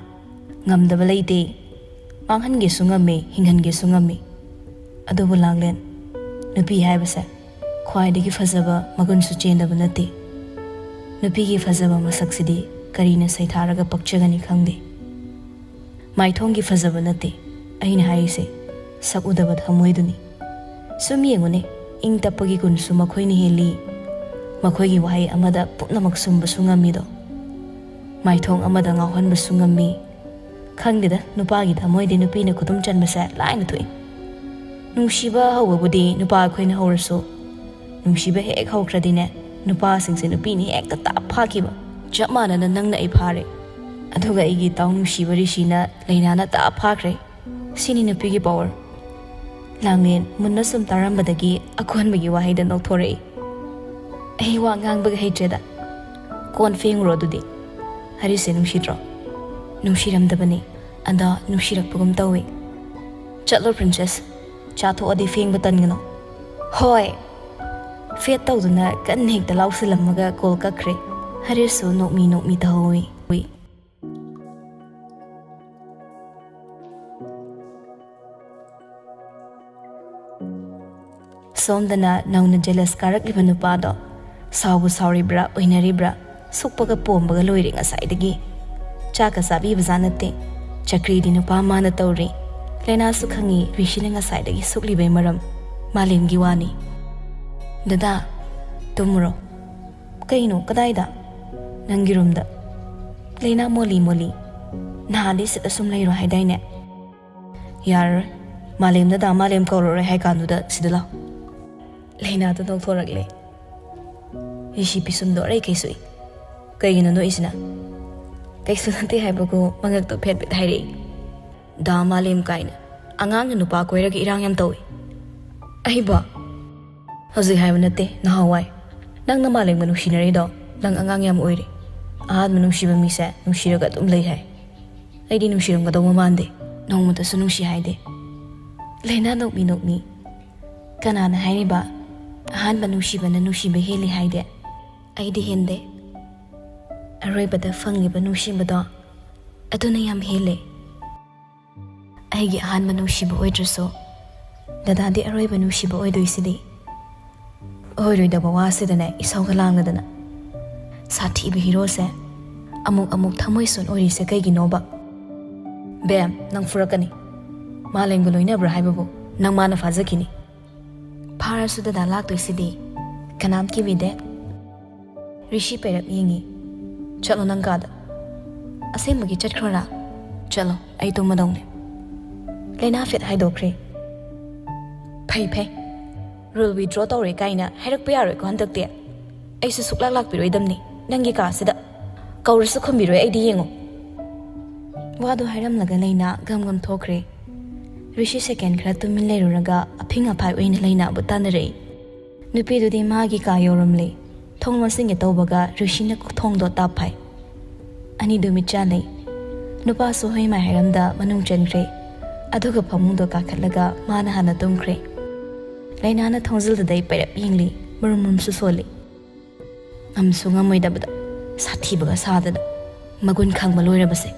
ꯉꯝꯗꯕ ꯂꯩꯇꯦ꯫ ꯃꯥꯡꯍꯟꯒꯦꯁꯨ ꯉꯝꯃꯤ, ꯍꯤꯡꯍꯟꯒꯦꯁꯨ ꯉꯝꯃꯤ꯫ ꯑꯗꯨꯕꯨ ꯂꯥꯡꯂꯦꯟ, ꯅꯨꯄꯤ ꯍꯥꯏꯕꯁꯦ ꯈ꯭ꯋꯥꯏꯗꯒꯤ ꯐꯖꯕ ꯃꯒꯨꯟꯁꯨ ꯆꯦꯟꯗꯕ ꯅꯠꯇꯦ꯫ ꯅꯨꯄꯤꯒꯤ ꯐꯖꯕ ꯃꯁꯛꯁꯤꯗꯤ ꯀꯔꯤꯅ ꯁꯩꯊꯥꯔꯒ ꯄꯛꯆꯒꯅꯤ ꯈꯪꯗꯦ꯫ ꯃꯥꯏꯊꯣꯡꯒꯤ ꯐꯖꯕ ꯅꯠꯇꯦ ꯑꯩꯅ ꯍꯥꯏꯔꯤꯁꯦ, ꯁꯛ ꯎꯗꯕ ꯊꯃꯣꯏꯗꯨꯅꯤ꯫ ꯁꯨꯝ ꯌꯦꯡꯉꯨꯅꯦ, ꯏꯪ ꯇꯞꯄꯒꯤ ꯒꯨꯟꯁꯨ ꯃꯈꯣꯏꯅ ꯍꯦꯜꯂꯤ꯫ ꯃꯈꯣꯏꯒꯤ ꯋꯥꯍꯩ ꯑꯃꯗ ꯄꯨꯝꯅꯃꯛ ꯁꯨꯝꯕꯁꯨ ꯉꯝꯃꯤꯗꯣ꯫ ꯃꯥꯏꯊꯣꯡ ꯑꯃꯗ ꯉꯥꯎꯍꯟꯕꯁꯨ ꯉꯝꯃꯤ꯫ ꯈꯪꯗꯦꯗ, ꯅꯨꯄꯥꯒꯤ ꯊꯃꯣꯏꯗꯤ ꯅꯨꯄꯤꯅ ꯈꯨꯗꯨꯝ ꯆꯟꯕꯁꯦ ꯂꯥꯏꯅ ꯊꯣꯛꯏ꯫ ꯅꯨꯡꯁꯤꯕ ꯍꯧꯕꯕꯨꯗꯤ ꯅꯨꯄꯥ ꯑꯩꯈꯣꯏꯅ ꯍꯧꯔꯁꯨ, ꯅꯨꯡꯁꯤꯕ ꯍꯦꯛ ꯍꯧꯈ꯭ꯔꯗꯤꯅꯦ, ꯅꯨꯄꯥꯁꯤꯡꯁꯦ ꯅꯨꯄꯤꯅ ꯍꯦꯛꯇ ꯇꯥꯞ ꯐꯥꯈꯤꯕ꯫ ꯆꯞ ꯃꯥꯟꯅꯅ ꯅꯪꯅ ꯑꯩ ꯐꯥꯔꯦ, ꯑꯗꯨꯒ ꯑꯩꯒꯤ ꯏꯇꯥꯎ ꯅꯨꯡꯁꯤꯕ ꯔꯤꯁꯤꯅ ꯂꯩꯅꯥꯅ ꯇꯥꯞ ꯐꯥꯈ꯭ꯔꯦ꯫ ꯁꯤꯅꯤ ꯅꯨꯄꯤꯒꯤ ꯄꯥꯋꯔ꯫ ꯂꯥꯡꯂꯦꯟ ꯃꯨꯟꯅ ꯁꯨꯝ ꯇꯥꯔꯝꯕꯗꯒꯤ ꯑꯀꯣꯟꯕꯒꯤ ꯋꯥꯍꯩꯗ ꯅꯣꯛꯊꯣꯔꯛꯏ꯫ ꯑꯩ ꯋꯥ ꯉꯥꯡꯕꯒ ꯍꯩꯇ꯭ꯔꯦꯗ꯫ ꯀꯣꯟ ꯐꯦꯡꯉꯨꯔꯣ ꯑꯗꯨꯗꯤ꯫ ꯍꯔꯤꯁꯁꯦ ꯅꯨꯡꯁꯤꯗ꯭ꯔꯣ? ꯅꯨꯡꯁꯤꯔꯝꯗꯕꯅꯤ, ꯑꯗꯣ ꯅꯨꯡꯁꯤꯔꯛꯄꯒꯨꯝ ꯇꯧꯏ꯫ ꯆꯠꯂꯣ ꯄ꯭ꯔꯤꯟꯁꯦꯁ, ꯆꯥꯊꯣꯛꯑꯗꯤ ꯐꯦꯡꯕ ꯇꯟꯒꯅꯣ꯫ ꯍꯣꯏ꯫ ꯐꯦꯠ ꯇꯧꯗꯨꯅ ꯀꯟꯅ ꯍꯦꯛꯇ ꯂꯥꯎꯁꯤꯜꯂꯝꯃꯒ ꯀꯣꯜ ꯀꯛꯈ꯭ꯔꯦ꯫ ꯍꯔꯤꯁꯁꯨ ꯅꯣꯛꯃꯤ ꯅꯣꯛꯃꯤ ꯇꯧꯍꯧꯏ꯫ ꯁꯣꯝꯗꯅ ꯅꯧꯅ ꯖꯦꯂꯁ ꯀꯥꯔꯛꯂꯤꯕ ꯅꯨꯄꯥꯗꯣ ꯁꯥꯎꯕꯨ ꯁꯥꯎꯔꯤꯕ꯭ꯔꯥ ꯑꯣꯏꯅꯔꯤꯕ꯭ꯔꯥ, ꯁꯨꯛꯄꯒ ꯄꯣꯝꯕꯒ ꯂꯣꯏꯔꯦ ꯉꯁꯥꯏꯗꯒꯤ꯫ ꯆꯥꯛꯀ ꯆꯥꯕꯤꯕꯖꯥ ꯅꯠꯇꯦ꯫ ꯆꯀ꯭ꯔꯤꯗꯤ ꯅꯨꯄꯥ ꯃꯥꯅ ꯇꯧꯔꯤ꯫ ꯂꯦꯅꯥꯁꯨ ꯈꯪꯉꯤ ꯔꯤꯁꯤꯅ ꯉꯁꯥꯏꯗꯒꯤ ꯁꯨꯛꯂꯤꯕꯩ ꯃꯔꯝ꯫ ꯃꯥꯂꯦꯝꯒꯤ ꯋꯥꯅꯤ꯫ "ꯗꯗꯥ, ꯇꯨꯝꯃꯨꯔꯣ꯫" "ꯀꯩꯅꯣ, ꯀꯗꯥꯏꯗ?" "ꯅꯪꯒꯤ ꯔꯨꯝꯗ꯫" "ꯂꯦꯅꯥ, ꯃꯣꯂꯤ ꯃꯣꯂꯤ, ꯅꯍꯥꯟꯗꯤ ꯁꯤꯗ ꯁꯨꯝ ꯂꯩꯔꯣ ꯍꯥꯏꯗꯥꯏꯅꯦ?" "ꯌꯥꯔꯔꯣꯏ, ꯃꯥꯂꯦꯝꯗ ꯗꯥ ꯃꯥꯂꯦꯝ ꯀꯧꯔꯔꯣꯏ ꯍꯥꯏ ꯀꯥꯟꯗꯨꯗ ꯁꯤꯗ ꯂꯥꯛꯑꯣ꯫" ꯂꯦꯅꯥꯗꯣ ꯅꯣꯛꯊꯣꯔꯛꯂꯦ꯫ ꯔꯤꯁꯤ ꯄꯤꯁꯨꯝꯗꯣ ꯑꯔꯩ ꯀꯩ ꯁꯨꯏ꯫ "ꯀꯩꯒꯤꯅꯣ ꯅꯣꯛꯏꯁꯤꯅ?" "ꯀꯩꯁꯨ ꯅꯠꯇꯦ ꯍꯥꯏꯕꯒꯨ ꯃꯉꯛꯇꯣ ꯐꯦꯠ ꯐꯦꯠ ꯍꯥꯏꯔꯛꯏ꯫ ꯗꯥ ꯃꯥꯂꯦꯝ ꯀꯥꯏꯅ꯫ ꯑꯉꯥꯡꯅ ꯅꯨꯄꯥ ꯀꯣꯏꯔꯒ ꯏꯔꯥꯡ ꯌꯥꯝ ꯇꯧꯏ꯫" "ꯑꯩꯕꯣ?" "ꯍꯧꯖꯤꯛ ꯍꯥꯏꯕ ꯅꯠꯇꯦ, ꯅꯍꯥꯟꯋꯥꯏ꯫ ꯅꯪꯅ ꯃꯥꯂꯦꯝꯒ ꯅꯨꯡꯁꯤꯅꯔꯤꯗꯣ, ꯅꯪ ꯑꯉꯥꯡ ꯌꯥꯝ ꯑꯣꯏꯔꯤ꯫ ꯑꯍꯥꯟꯕ ꯅꯨꯡꯁꯤꯕ ꯃꯤꯁꯦ ꯅꯨꯡꯁꯤꯔꯒ ꯑꯗꯨꯝ ꯂꯩ ꯍꯥꯏ꯫ ꯑꯩꯗꯤ ꯅꯨꯡꯁꯤꯔꯝꯒꯗꯧꯕ ꯃꯥꯟꯗꯦ, ꯅꯣꯡꯃꯇꯁꯨ ꯅꯨꯡꯁꯤ ꯍꯥꯏꯗꯦ꯫ ꯂꯩꯅꯥ ꯅꯣꯛꯃꯤ ꯅꯣꯛꯃꯤ꯫ ꯀꯅꯥꯅ ꯍꯥꯏꯔꯤꯕ ꯑꯍꯥꯟꯕ ꯅꯨꯡꯁꯤꯕꯅ ꯅꯨꯡꯁꯤꯕ ꯍꯦꯜꯂꯤ ꯍꯥꯏꯗꯦ? ꯑꯩꯗꯤ ꯍꯦꯟꯗꯦ꯫ ꯑꯔꯣꯏꯕꯗ ꯐꯪꯂꯤꯕ ꯅꯨꯡꯁꯤꯕꯗꯣ, ꯑꯗꯨꯅ ꯌꯥꯝ ꯍꯦꯜꯂꯦ꯫ ꯑꯩꯒꯤ ꯑꯍꯥꯟꯕ ꯅꯨꯡꯁꯤꯕ ꯑꯣꯏꯗ꯭ꯔꯁꯨ, ꯗꯗꯥꯗꯤ ꯑꯔꯣꯏꯕ ꯅꯨꯡꯁꯤꯕ ꯑꯣꯏꯗꯣꯏꯁꯤꯗꯤ꯫ ꯑꯣꯏꯔꯣꯏꯗꯕ ꯋꯥꯁꯤꯗꯅꯦ ꯏꯁꯧꯒ ꯂꯥꯡꯂꯗꯅ꯫ ꯁꯥꯊꯤꯕ ꯍꯤꯔꯣꯁꯦ ꯑꯃꯨꯛ ꯑꯃꯨꯛ ꯊꯃꯣꯏ ꯁꯣꯟ ꯑꯣꯏꯔꯤꯁꯦ ꯀꯩꯒꯤꯅꯣꯕ? ꯕꯦꯝ, ꯅꯪ ꯐꯨꯔꯛꯀꯅꯤ꯫ ꯃꯥꯂꯦꯝꯒ ꯂꯣꯏꯅꯕ꯭ꯔꯥ ꯍꯥꯏꯕꯕꯨ? ꯅꯪ ꯃꯥꯅ ꯐꯥꯖꯈꯤꯅꯤ꯫ ꯐꯥꯔꯁꯨ ꯗꯗꯥ ꯂꯥꯛꯇꯣꯏꯁꯤꯗꯤ꯫ ꯀꯅꯥꯝ ꯀꯤꯕꯤꯗꯦ꯫ ꯔꯤꯁꯤ ꯄꯩꯔꯞ ꯌꯦꯡꯉꯤ꯫ "ꯆꯠꯂꯣ ꯅꯪ ꯀꯥꯗ꯫ ꯑꯁꯦꯡꯕꯒꯤ ꯆꯠꯈ꯭ꯔꯣꯔꯥ? ꯆꯠꯂꯣ, ꯑꯩ ꯇꯨꯝꯃꯗꯧꯅꯦ꯫" ꯂꯩꯅꯥ ꯐꯦꯠ ꯍꯥꯏꯗꯣꯛꯈ꯭ꯔꯦ꯫ "ꯐꯩ ꯐꯩ꯫ Rule withdraw ꯇꯧꯔꯦ ꯀꯥꯏꯅ ꯍꯥꯏꯔꯛꯄ ꯌꯥꯔꯣꯏꯀꯣ ꯍꯟꯗꯛꯇꯤ꯫ ꯑꯩꯁꯨ ꯁꯨꯛꯂꯥꯛ ꯂꯥꯛꯄꯤꯔꯣꯏꯗꯝꯅꯤ ꯅꯪꯒꯤ ꯀꯥꯁꯤꯗ꯫ ꯀꯧꯔꯁꯨ ꯈꯨꯝꯕꯤꯔꯣꯏ ꯑꯩꯗꯤ, ꯌꯦꯡꯉꯣ꯫" ꯋꯥꯗꯣ ꯍꯥꯏꯔꯝꯂꯒ ꯂꯩꯅꯥ ꯒꯝ ꯒꯝ ꯊꯣꯛꯈ꯭ꯔꯦ꯫ ꯔꯤꯁꯤ ꯁꯦꯀꯦꯟ ꯈꯔ ꯇꯨꯃꯤꯟ ꯂꯩꯔꯨꯔꯒ ꯑꯐꯤꯡ ꯑꯐꯥꯏ ꯑꯣꯏꯅ ꯂꯩꯅꯥꯕꯨ ꯇꯥꯟꯅꯔꯛꯏ꯫ ꯅꯨꯄꯤꯗꯨꯗꯤ ꯃꯥꯒꯤ ꯀꯥ ꯌꯧꯔꯝꯂꯦ꯫ ꯊꯣꯡ ꯂꯣꯟꯁꯤꯟꯒꯦ ꯇꯧꯕꯒ ꯔꯤꯁꯤꯅ ꯊꯣꯡꯗꯣ ꯇꯥꯞ ꯐꯥꯏ꯫ ꯑꯅꯤꯗꯨ ꯃꯤꯠ ꯆꯥꯟꯅꯩ꯫ ꯅꯨꯄꯥꯁꯨ ꯍꯣꯏ ꯃꯥꯏ ꯍꯥꯏꯔꯝꯗ ꯃꯅꯨꯡ ꯆꯟꯈ꯭ꯔꯦ꯫ ꯑꯗꯨꯒ ꯐꯃꯨꯡꯗꯣ ꯀꯥꯈꯠꯂꯒ ꯃꯥꯅ ꯍꯥꯟꯅ ꯇꯨꯝꯈ꯭ꯔꯦ꯫ ꯂꯩꯅꯥꯅ ꯊꯣꯡꯖꯤꯜꯗꯨꯗꯩ ꯄꯩꯔꯞ ꯌꯦꯡꯂꯤ, ꯃꯔꯨꯝ ꯃꯔꯨꯝꯁꯨ ꯁꯣꯜꯂꯤ꯫ ꯉꯝꯁꯨ ꯉꯝꯃꯣꯏꯗꯕꯗ, ꯁꯥꯊꯤꯕꯒ ꯁꯥꯗꯅ, ꯃꯒꯨꯟ ꯈꯪꯕ ꯂꯣꯏꯔꯕꯁꯦ꯫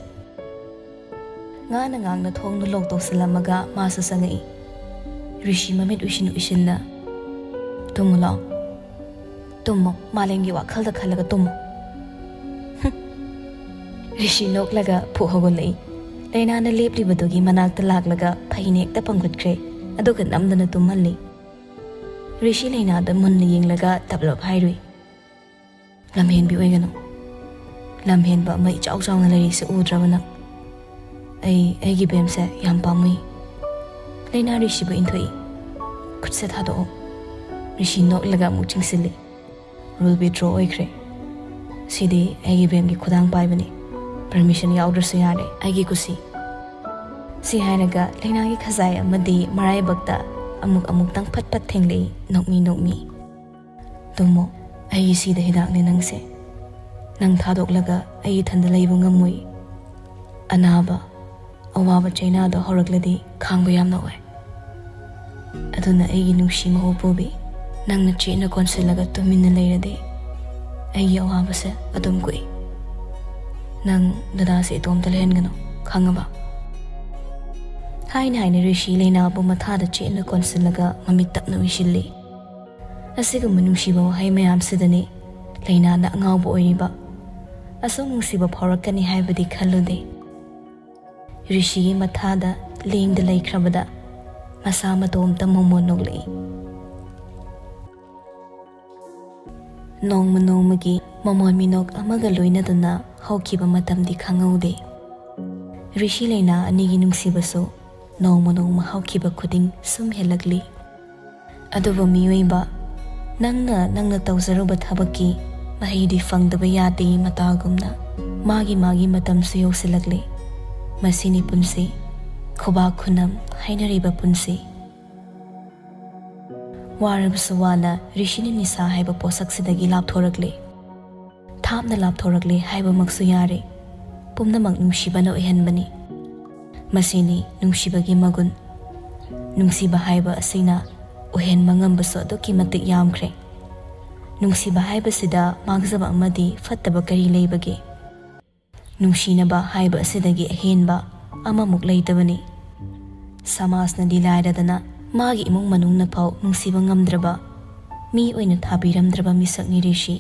ꯉꯥꯅ ꯉꯥꯡꯅ ꯊꯣꯡꯗꯨ ꯂꯣꯛ ꯇꯧꯁꯤꯜꯂꯝꯃꯒ ꯃꯥꯁꯨ ꯆꯪꯉꯛꯏ꯫ ꯔꯤꯁꯤ ꯃꯃꯤꯠ ꯎꯏꯁꯤꯟ ꯎꯏꯁꯤꯟꯅ, "ꯇꯨꯝꯃꯨ ꯂꯥꯛꯑꯣ꯫ ꯇꯨꯝꯃꯣ, ꯃꯥꯂꯦꯝꯒꯤ ꯋꯥꯈꯜꯗ ꯈꯜꯂꯒ ꯇꯨꯝꯃꯣ꯫" ꯍꯨꯝ꯫ ꯔꯤꯁꯤ ꯅꯣꯛꯂꯒ ꯐꯨꯛ ꯍꯧꯒꯠꯂꯛꯏ꯫ ꯂꯩꯅꯥꯅ ꯂꯦꯞꯂꯤꯕꯗꯨꯒꯤ ꯃꯅꯥꯛꯇ ꯂꯥꯛꯂꯒ ꯐꯩꯅ ꯍꯦꯛꯇ ꯄꯪꯈꯠꯈ꯭ꯔꯦ, ꯑꯗꯨꯒ ꯅꯝꯗꯅ ꯇꯨꯝꯍꯜꯂꯤ꯫ ꯔꯤꯁꯤ ꯂꯩꯅꯥꯗ ꯃꯨꯟꯅ ꯌꯦꯡꯂꯒ ꯇꯞꯂꯞ ꯍꯥꯏꯔꯨꯏ, "ꯂꯝꯍꯦꯟꯕꯤ ꯑꯣꯏꯒꯅꯨ꯫ ꯂꯝꯍꯦꯟꯕ ꯑꯃ ꯏꯆꯥꯎ ꯆꯥꯎꯅ ꯂꯩꯔꯤꯁꯦ ꯎꯗ꯭ꯔꯕ ꯅꯪ? ꯑꯩ, ꯑꯩꯒꯤ ꯕꯦꯝꯁꯦ ꯌꯥꯝ ꯄꯥꯝꯃꯨꯏ꯫" ꯂꯩꯅꯥ ꯔꯤꯁꯤꯕꯨ ꯏꯟꯊꯣꯛꯏ꯫ "ꯈꯨꯠꯁꯦ ꯊꯥꯗꯣꯛꯑꯣ꯫" ꯔꯤꯁꯤ ꯅꯣꯛꯂꯒ ꯑꯃꯨꯛ ꯆꯤꯡꯁꯤꯜꯂꯤ꯫ "Rule withdraw ꯑꯣꯏꯈ꯭ꯔꯦ꯫ ꯁꯤꯗꯤ ꯑꯩꯒꯤ ꯕꯦꯝꯒꯤ ꯈꯨꯗꯥꯡ ꯄꯥꯏꯕꯅꯤ꯫ Permission ꯌꯥꯎꯗ꯭ꯔꯁꯨ ꯌꯥꯔꯦ, ꯑꯩꯒꯤ ꯀꯨꯁꯤ꯫" ꯁꯤ ꯍꯥꯏꯔꯒ ꯂꯩꯅꯥꯒꯤ ꯈꯖꯥꯏ ꯑꯃꯗꯤ ꯃꯔꯥꯏꯕꯛꯇ ꯑꯃꯨꯛ ꯑꯃꯨꯛꯇꯪ ꯐꯠ ꯐꯠ ꯊꯦꯡꯂꯛꯏ, ꯅꯣꯛꯃꯤ ꯅꯣꯛꯃꯤ꯫ "ꯇꯨꯝꯃꯣ, ꯑꯩꯒꯤ ꯁꯤꯗ ꯍꯤꯗꯥꯛꯅꯦ ꯅꯪꯁꯦ꯫ ꯅꯪ ꯊꯥꯗꯣꯛꯂꯒ ꯑꯩ ꯏꯊꯟꯗ ꯂꯩꯕ ꯉꯝꯃꯣꯏ꯫ ꯑꯅꯥꯕ, ꯑꯋꯥꯕ ꯆꯩꯅꯥꯗꯣ ꯍꯧꯔꯛꯂꯗꯤ ꯈꯥꯡꯕ ꯌꯥꯝꯅ ꯋꯥꯏ꯫ ꯑꯗꯨꯅ ꯑꯩꯒꯤ ꯅꯨꯡꯁꯤ ꯃꯍꯨ ꯄꯨꯕꯤ, ꯅꯪꯅ ꯆꯦꯠꯅ ꯀꯣꯟꯁꯤꯜꯂꯒ ꯇꯨꯃꯤꯟꯅ ꯂꯩꯔꯗꯤ ꯑꯩꯒꯤ ꯑꯋꯥꯕꯁꯦ ꯑꯗꯨꯝ ꯀꯣꯛꯏ꯫ ꯅꯪ ꯗꯗꯥꯁꯦ ꯏꯇꯣꯝꯇ ꯂꯩꯍꯟꯒꯅꯨ, ꯈꯪꯉꯕ? ꯍꯥꯏꯅ ꯍꯥꯏꯅ ꯔꯤꯁꯤ ꯂꯩꯅꯥꯕꯨ ꯃꯊꯥꯗ ꯆꯦꯠꯅ ꯀꯣꯟꯁꯤꯜꯂꯒ ꯃꯃꯤꯠ ꯇꯞꯅ ꯎꯏꯁꯤꯜꯂꯤ꯫ ꯑꯁꯤꯒꯨꯝꯕ ꯅꯨꯡꯁꯤꯕ ꯋꯥꯍꯩ ꯃꯌꯥꯝꯁꯤꯗꯅꯤ ꯂꯩꯅꯥꯅ ꯑꯉꯥꯎꯕ ꯑꯣꯏꯔꯤꯕ꯫ ꯑꯁꯨꯛ ꯅꯨꯡꯁꯤꯕ ꯐꯥꯎꯔꯛꯀꯅꯤ ꯍꯥꯏꯕꯗꯤ ꯈꯜꯂꯨꯗꯦ꯫ ꯔꯤꯁꯤꯒꯤ ꯃꯊꯥꯗ ꯂꯦꯡꯗ ꯂꯩꯈ꯭ꯔꯕꯗ ꯃꯁꯥ ꯃꯇꯣꯝꯇ ꯃꯣꯃꯣꯟ ꯅꯣꯛꯂꯛꯏ꯫ ꯅꯣꯡꯃ ꯅꯣꯡꯃꯒꯤ ꯃꯃꯣꯟ ꯃꯤꯅꯣꯛ ꯑꯃꯒ ꯂꯣꯏꯅꯗꯨꯅ ꯍꯧꯈꯤꯕ ꯃꯇꯝꯗꯤ ꯈꯪꯍꯧꯗꯦ꯫ ꯔꯤꯁꯤ ꯂꯩꯅꯥ ꯑꯅꯤꯒꯤ ꯅꯨꯡꯁꯤꯕꯁꯨ ꯅꯣꯡꯃ ꯅꯣꯡꯃ ꯍꯧꯈꯤꯕ ꯈꯨꯗꯤꯡ ꯁꯨꯝ ꯍꯦꯜꯂꯛꯂꯤ꯫ ꯑꯗꯨꯕꯨ ꯃꯤꯑꯣꯏꯕ, ꯅꯪꯅ ꯅꯪꯅ ꯇꯧꯖꯔꯨꯕ ꯊꯕꯛꯀꯤ ꯃꯍꯩꯗꯤ ꯐꯪꯗꯕ ꯌꯥꯗꯦ ꯃꯇꯥꯒꯨꯝꯅ ꯃꯥꯒꯤ ꯃꯥꯒꯤ ꯃꯇꯝꯁꯨ ꯌꯧꯁꯤꯜꯂꯛꯂꯤ꯫ ꯃꯁꯤꯅꯤ ꯄꯨꯟꯁꯤ, ꯈꯨꯕꯥꯛ ꯈꯨꯅꯝ ꯍꯥꯏꯅꯔꯤꯕ ꯄꯨꯟꯁꯤ꯫ ꯋꯥꯔꯕꯁꯨ ꯋꯥꯅ ꯔꯤꯁꯤꯅ ꯅꯤꯁꯥ ꯍꯥꯏꯕ ꯄꯣꯠꯁꯛꯁꯤꯗꯒꯤ ꯂꯥꯞꯊꯣꯔꯛꯂꯦ꯫ ꯊꯥꯞꯅ ꯂꯥꯞꯊꯣꯔꯛꯂꯦ ꯍꯥꯏꯕꯃꯛꯁꯨ ꯌꯥꯔꯦ꯫ ꯄꯨꯝꯅꯃꯛ ꯅꯨꯡꯁꯤꯕꯅ ꯑꯣꯏꯍꯟꯕꯅꯤ꯫ ꯃꯁꯤꯅꯤ ꯅꯨꯡꯁꯤꯕꯒꯤ ꯃꯒꯨꯟ꯫ ꯅꯨꯡꯁꯤꯕ ꯍꯥꯏꯕ ꯑꯁꯤꯅ ꯑꯣꯏꯍꯟꯕ ꯉꯝꯕꯁꯨ ꯑꯗꯨꯛꯀꯤ ꯃꯇꯤꯛ ꯌꯥꯝꯈ꯭ꯔꯦ꯫ ꯅꯨꯡꯁꯤꯕ ꯍꯥꯏꯕꯁꯤꯗ ꯃꯥꯡꯖꯕ ꯑꯃꯗꯤ ꯐꯠꯇꯕ ꯀꯔꯤ ꯂꯩꯕꯒꯦ? ꯅꯨꯡꯁꯤꯅꯕ ꯍꯥꯏꯕ ꯑꯁꯤꯗꯒꯤ ꯑꯍꯦꯟꯕ ꯑꯃꯃꯨꯛ ꯂꯩꯇꯕꯅꯤ꯫ ꯁꯃꯥꯖꯅꯗꯤ ꯂꯥꯏꯔꯗꯅ ꯃꯥꯒꯤ ꯏꯃꯨꯡ ꯃꯅꯨꯡꯅ ꯐꯥꯎ ꯅꯨꯡꯁꯤꯕ ꯉꯝꯗ꯭ꯔꯕ, ꯃꯤ ꯑꯣꯏꯅ ꯊꯥꯕꯤꯔꯝꯗ꯭ꯔꯕ ꯃꯤꯁꯛꯅꯤ ꯔꯤꯁꯤ꯫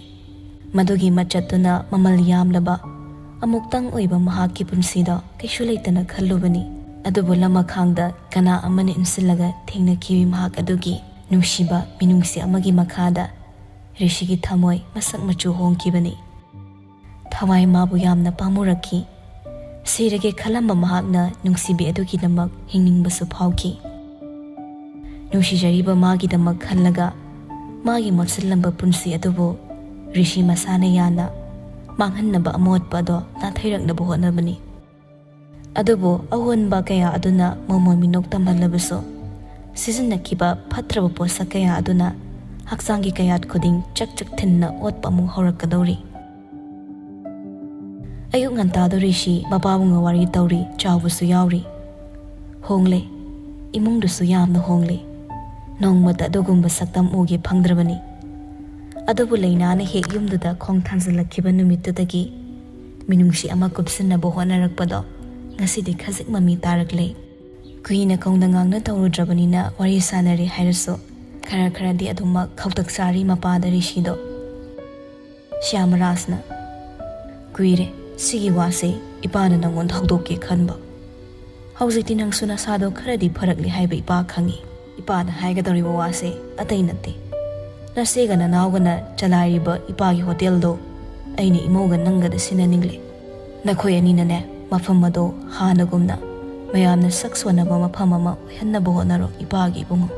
ꯃꯗꯨꯒꯤ ꯃꯆꯠꯇꯨꯅ ꯃꯃꯜ ꯌꯥꯝꯂꯕ ꯑꯃꯨꯛꯇꯪ ꯑꯣꯏꯕ ꯃꯍꯥꯛꯀꯤ ꯄꯨꯟꯁꯤꯗ ꯀꯩꯁꯨ ꯂꯩꯇꯅ ꯈꯜꯂꯨꯕꯅꯤ꯫ ꯑꯗꯨꯕꯨ ꯂꯃꯈꯥꯡꯗ ꯀꯅꯥ ꯑꯃꯅ ꯏꯟꯁꯤꯜꯂꯒ ꯊꯦꯡꯅꯈꯤꯕꯤ ꯃꯍꯥꯛ ꯑꯗꯨꯒꯤ ꯅꯨꯡꯁꯤꯕ ꯃꯤꯅꯨꯡꯁꯤ ꯑꯃꯒꯤ ꯃꯈꯥꯗ ꯔꯤꯁꯤꯒꯤ ꯊꯃꯣꯏ ꯃꯁꯛ ꯃꯆꯨ ꯍꯣꯡꯈꯤꯕꯅꯤ꯫ ꯊꯋꯥꯏ ꯃꯥꯕꯨ ꯌꯥꯝꯅ ꯄꯥꯝꯃꯨꯔꯛꯈꯤ꯫ ꯁꯤꯔꯒꯦ ꯈꯜꯂꯝꯕ ꯃꯍꯥꯛꯅ ꯅꯨꯡꯁꯤꯕꯤ ꯑꯗꯨꯒꯤꯗꯃꯛ ꯍꯤꯡꯅꯤꯡꯕꯁꯨ ꯐꯥꯎꯈꯤ꯫ ꯅꯨꯡꯁꯤꯖꯔꯤꯕ ꯃꯥꯒꯤꯗꯃꯛ ꯈꯜꯂꯒ ꯃꯥꯒꯤ ꯃꯣꯠꯁꯤꯜꯂꯝꯕ ꯄꯨꯟꯁꯤ ꯑꯗꯨꯕꯨ ꯔꯤꯁꯤ ꯃꯁꯥꯅ ꯌꯥꯅ ꯃꯥꯡꯍꯟꯅꯕ ꯑꯃꯣꯠꯄ ꯑꯗꯣ ꯅꯥꯊꯩꯔꯛꯅꯕ ꯍꯣꯠꯅꯕꯅꯤ꯫ ꯑꯗꯨꯕꯨ ꯑꯑꯣꯟꯕ ꯀꯌꯥ ꯑꯗꯨꯅ ꯃꯃꯣꯟ ꯃꯤꯅꯣꯛ ꯇꯝꯍꯜꯂꯕꯁꯨ, ꯁꯤꯖꯤꯟꯅꯈꯤꯕ ꯐꯠꯇ꯭ꯔꯕ ꯄꯣꯠꯁꯛ ꯀꯌꯥ ꯑꯗꯨꯅ ꯍꯛꯆꯥꯡꯒꯤ ꯀꯌꯥꯠ ꯈꯨꯗꯤꯡ ꯆꯛ ꯆꯛ ꯊꯤꯟꯅ ꯑꯣꯠꯄ ꯑꯃꯨꯛ ꯍꯧꯔꯛꯀꯗꯧꯔꯤ꯫ ꯑꯌꯨꯛ ꯉꯟꯇꯥꯗ ꯔꯤꯁꯤ ꯃꯄꯥꯕꯨꯡꯒ ꯋꯥꯔꯤ ꯇꯧꯔꯤ, ꯆꯥꯎꯕꯁꯨ ꯌꯥꯎꯔꯤ꯫ ꯍꯣꯡꯂꯦ, ꯏꯃꯨꯡꯗꯨꯁꯨ ꯌꯥꯝꯅ ꯍꯣꯡꯂꯦ꯫ ꯅꯣꯡꯃꯇ ꯑꯗꯨꯒꯨꯝꯕ ꯁꯛꯇꯝ ꯎꯒꯦ ꯐꯪꯗ꯭ꯔꯕꯅꯤ꯫ ꯑꯗꯨꯕꯨ ꯂꯩꯅꯥꯅ ꯍꯦꯛ ꯌꯨꯝꯗꯨꯗ ꯈꯣꯡ ꯊꯥꯡꯖꯤꯜꯂꯛꯈꯤꯕ ꯅꯨꯃꯤꯠꯇꯨꯗꯒꯤ ꯃꯤꯅꯨꯡꯁꯤ ꯑꯃ ꯀꯨꯞꯁꯤꯟꯅꯕ ꯍꯣꯠꯅꯔꯛꯄꯗꯣ ꯉꯁꯤꯗꯤ ꯈꯖꯤꯛ ꯃꯃꯤ ꯇꯥꯔꯛꯂꯦ꯫ ꯀꯨꯏꯅ ꯀꯧꯅ ꯉꯥꯡꯅ ꯇꯧꯔꯨꯗ꯭ꯔꯕꯅꯤꯅ ꯋꯥꯔꯤ ꯁꯥꯟꯅꯔꯦ ꯍꯥꯏꯔꯁꯨ ꯈꯔ ꯈꯔꯗꯤ ꯑꯗꯨꯃꯛ ꯈꯧꯇꯛ ꯆꯥꯔꯤ ꯃꯄꯥꯗ ꯔꯤꯁꯤꯗꯣ꯫ ꯁ꯭ꯌꯥꯃꯔꯥꯖꯅ, "ꯀꯨꯏꯔꯦ ꯁꯤꯒꯤ ꯋꯥꯁꯦ ꯏꯄꯥꯅ ꯅꯪꯉꯣꯟꯗ ꯍꯧꯗꯣꯛꯀꯦ ꯈꯟꯕ꯫ ꯍꯧꯖꯤꯛꯇꯤ ꯅꯪꯁꯨ ꯅꯁꯥꯗꯣ ꯈꯔꯗꯤ ꯐꯔꯛꯂꯦ ꯍꯥꯏꯕ ꯏꯄꯥ ꯈꯪꯉꯤ꯫ ꯏꯄꯥꯅ ꯍꯥꯏꯒꯗꯧꯔꯤꯕ ꯋꯥꯁꯦ ꯑꯇꯩ ꯅꯠꯇꯦ꯫ ꯅꯆꯦꯒ ꯅꯅꯥꯎꯒꯅ ꯆꯂꯥꯏꯔꯤꯕ ꯏꯄꯥꯒꯤ ꯍꯣꯇꯦꯜꯗꯣ ꯑꯩꯅ ꯏꯃꯧꯒ ꯅꯪꯒꯗ ꯁꯤꯟꯅꯅꯤꯡꯂꯦ꯫ ꯅꯈꯣꯏ ꯑꯅꯤꯅꯅꯦ, ꯃꯐꯝ ꯑꯗꯣ ꯍꯥꯟꯅꯒꯨꯝꯅ ꯃꯌꯥꯝꯅ ꯁꯛ ꯁꯣꯟꯅꯕ ꯃꯐꯝ ꯑꯃ ꯑꯣꯏꯍꯟꯅꯕ ꯍꯣꯠꯅꯔꯣ ꯏꯄꯥꯒꯤ ꯏꯕꯨꯡꯉꯣ꯫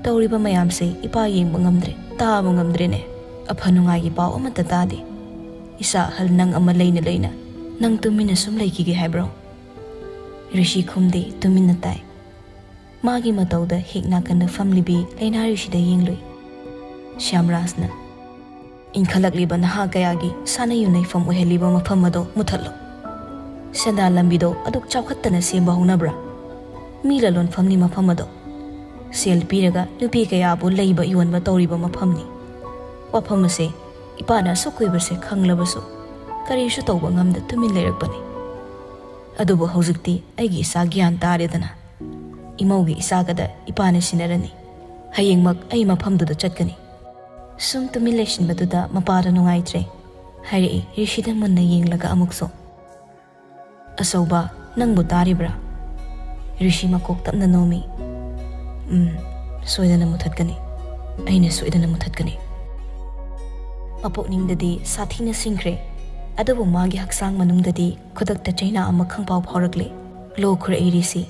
ꯇꯧꯔꯤꯕ ꯃꯌꯥꯝꯁꯦ ꯏꯄꯥ ꯌꯦꯡꯕ ꯉꯝꯗ꯭ꯔꯦ, ꯇꯥꯕ ꯉꯝꯗ꯭ꯔꯦꯅꯦ꯫ ꯑꯐ ꯅꯨꯡꯉꯥꯏꯒꯤ ꯄꯥꯎ ꯑꯃꯠꯇ ꯇꯥꯗꯦ꯫ ꯏꯆꯥ ꯑꯍꯜ ꯅꯪ ꯑꯃ ꯂꯩꯅ ꯂꯩꯅ ꯅꯪ ꯇꯨꯃꯤꯟꯅ ꯁꯨꯝ ꯂꯩꯈꯤꯒꯦ ꯍꯥꯏꯕ꯭ꯔꯣ?" ꯔꯤꯁꯤ ꯈꯨꯝꯗꯦ, ꯇꯨꯃꯤꯟꯅ ꯇꯥꯏ꯫ ꯃꯥꯒꯤ ꯃꯇꯧꯗ ꯍꯦꯛ ꯅꯥꯀꯟꯗ ꯐꯝꯂꯤꯕꯤ ꯂꯩꯅꯥꯔꯤꯁꯤꯗ ꯌꯦꯡꯂꯨꯏ꯫ ꯁ꯭ꯌꯥꯝꯔꯥꯖꯅ, "ꯏꯟꯈꯠꯂꯛꯂꯤꯕ ꯅꯍꯥ ꯀꯌꯥꯒꯤ ꯁꯥꯟꯅ ꯌꯨꯅꯩꯐꯝ ꯑꯣꯏꯍꯜꯂꯤꯕ ꯃꯐꯝ ꯑꯗꯣ ꯃꯨꯊꯠꯂꯣ꯫ ꯁꯦꯟꯗꯥꯟ ꯂꯝꯕꯤꯗꯣ ꯑꯗꯨꯛ ꯆꯥꯎꯈꯠꯇꯅ ꯁꯦꯝꯕ ꯍꯧꯅꯕ꯭ꯔꯥ? ꯃꯤ ꯂꯂꯣꯟꯐꯝꯅꯤ ꯃꯐꯝ ꯑꯗꯣ꯫ ꯁꯦꯜ ꯄꯤꯔꯒ ꯅꯨꯄꯤ ꯀꯌꯥꯕꯨ ꯂꯩꯕ ꯌꯣꯟꯕ ꯇꯧꯔꯤꯕ ꯃꯐꯝꯅꯤ꯫ ꯋꯥꯐꯝ ꯑꯁꯦ ꯏꯄꯥꯅ ꯑꯁꯨꯛ ꯀꯨꯏꯕꯁꯦ ꯈꯪꯂꯕꯁꯨ ꯀꯔꯤꯁꯨ ꯇꯧꯕ ꯉꯝꯗ ꯇꯨꯃꯤꯟ ꯂꯩꯔꯛꯄꯅꯤ꯫ ꯑꯗꯨꯕꯨ ꯍꯧꯖꯤꯛꯇꯤ ꯑꯩꯒꯤ ꯏꯆꯥ ꯒ꯭ꯌꯥꯟ ꯇꯥꯔꯦꯗꯅ꯫ ꯏꯃꯧꯒꯤ ꯏꯆꯥꯒꯗ ꯏꯄꯥꯅ ꯁꯤꯟꯅꯔꯅꯤ꯫ ꯍꯌꯦꯡꯃꯛ ꯑꯩ ꯃꯐꯝꯗꯨꯗ ꯆꯠꯀꯅꯤ꯫" ꯁꯨꯝ ꯇꯨꯃꯤꯟ ꯂꯩꯁꯤꯟꯕꯗꯨꯗ ꯃꯄꯥꯗꯣ ꯅꯨꯡꯉꯥꯏꯇ꯭ꯔꯦ꯫ ꯍꯥꯏꯔꯛꯏ, ꯔꯤꯁꯤꯗ ꯃꯨꯟꯅ ꯌꯦꯡꯂꯒ ꯑꯃꯨꯛꯁꯨ, "ꯑꯆꯧꯕ, ꯅꯪꯕꯨ ꯇꯥꯔꯤꯕ꯭ꯔꯥ?" ꯔꯤꯁꯤ ꯃꯀꯣꯛ ꯇꯞꯅ ꯅꯣꯝꯃꯤ꯫ "ꯎꯝ, ꯁꯣꯏꯗꯅ ꯃꯨꯊꯠꯀꯅꯤ꯫ ꯑꯩꯅ ꯁꯣꯏꯗꯅ ꯃꯨꯊꯠꯀꯅꯤ꯫" ꯃꯄꯨꯛꯅꯤꯡꯗꯗꯤ ꯁꯥꯊꯤꯅ ꯁꯤꯡꯈ꯭ꯔꯦ, ꯑꯗꯨꯕꯨ ꯃꯥꯒꯤ ꯍꯛꯆꯥꯡ ꯃꯅꯨꯡꯗꯗꯤ ꯈꯨꯗꯛꯇ ꯆꯩꯅꯥ ꯑꯃ ꯈꯪꯐꯥꯎ ꯐꯥꯎꯔꯛꯂꯦ꯫ ꯂꯣꯛ ꯈꯨꯔꯛꯏ ꯔꯤꯁꯤ꯫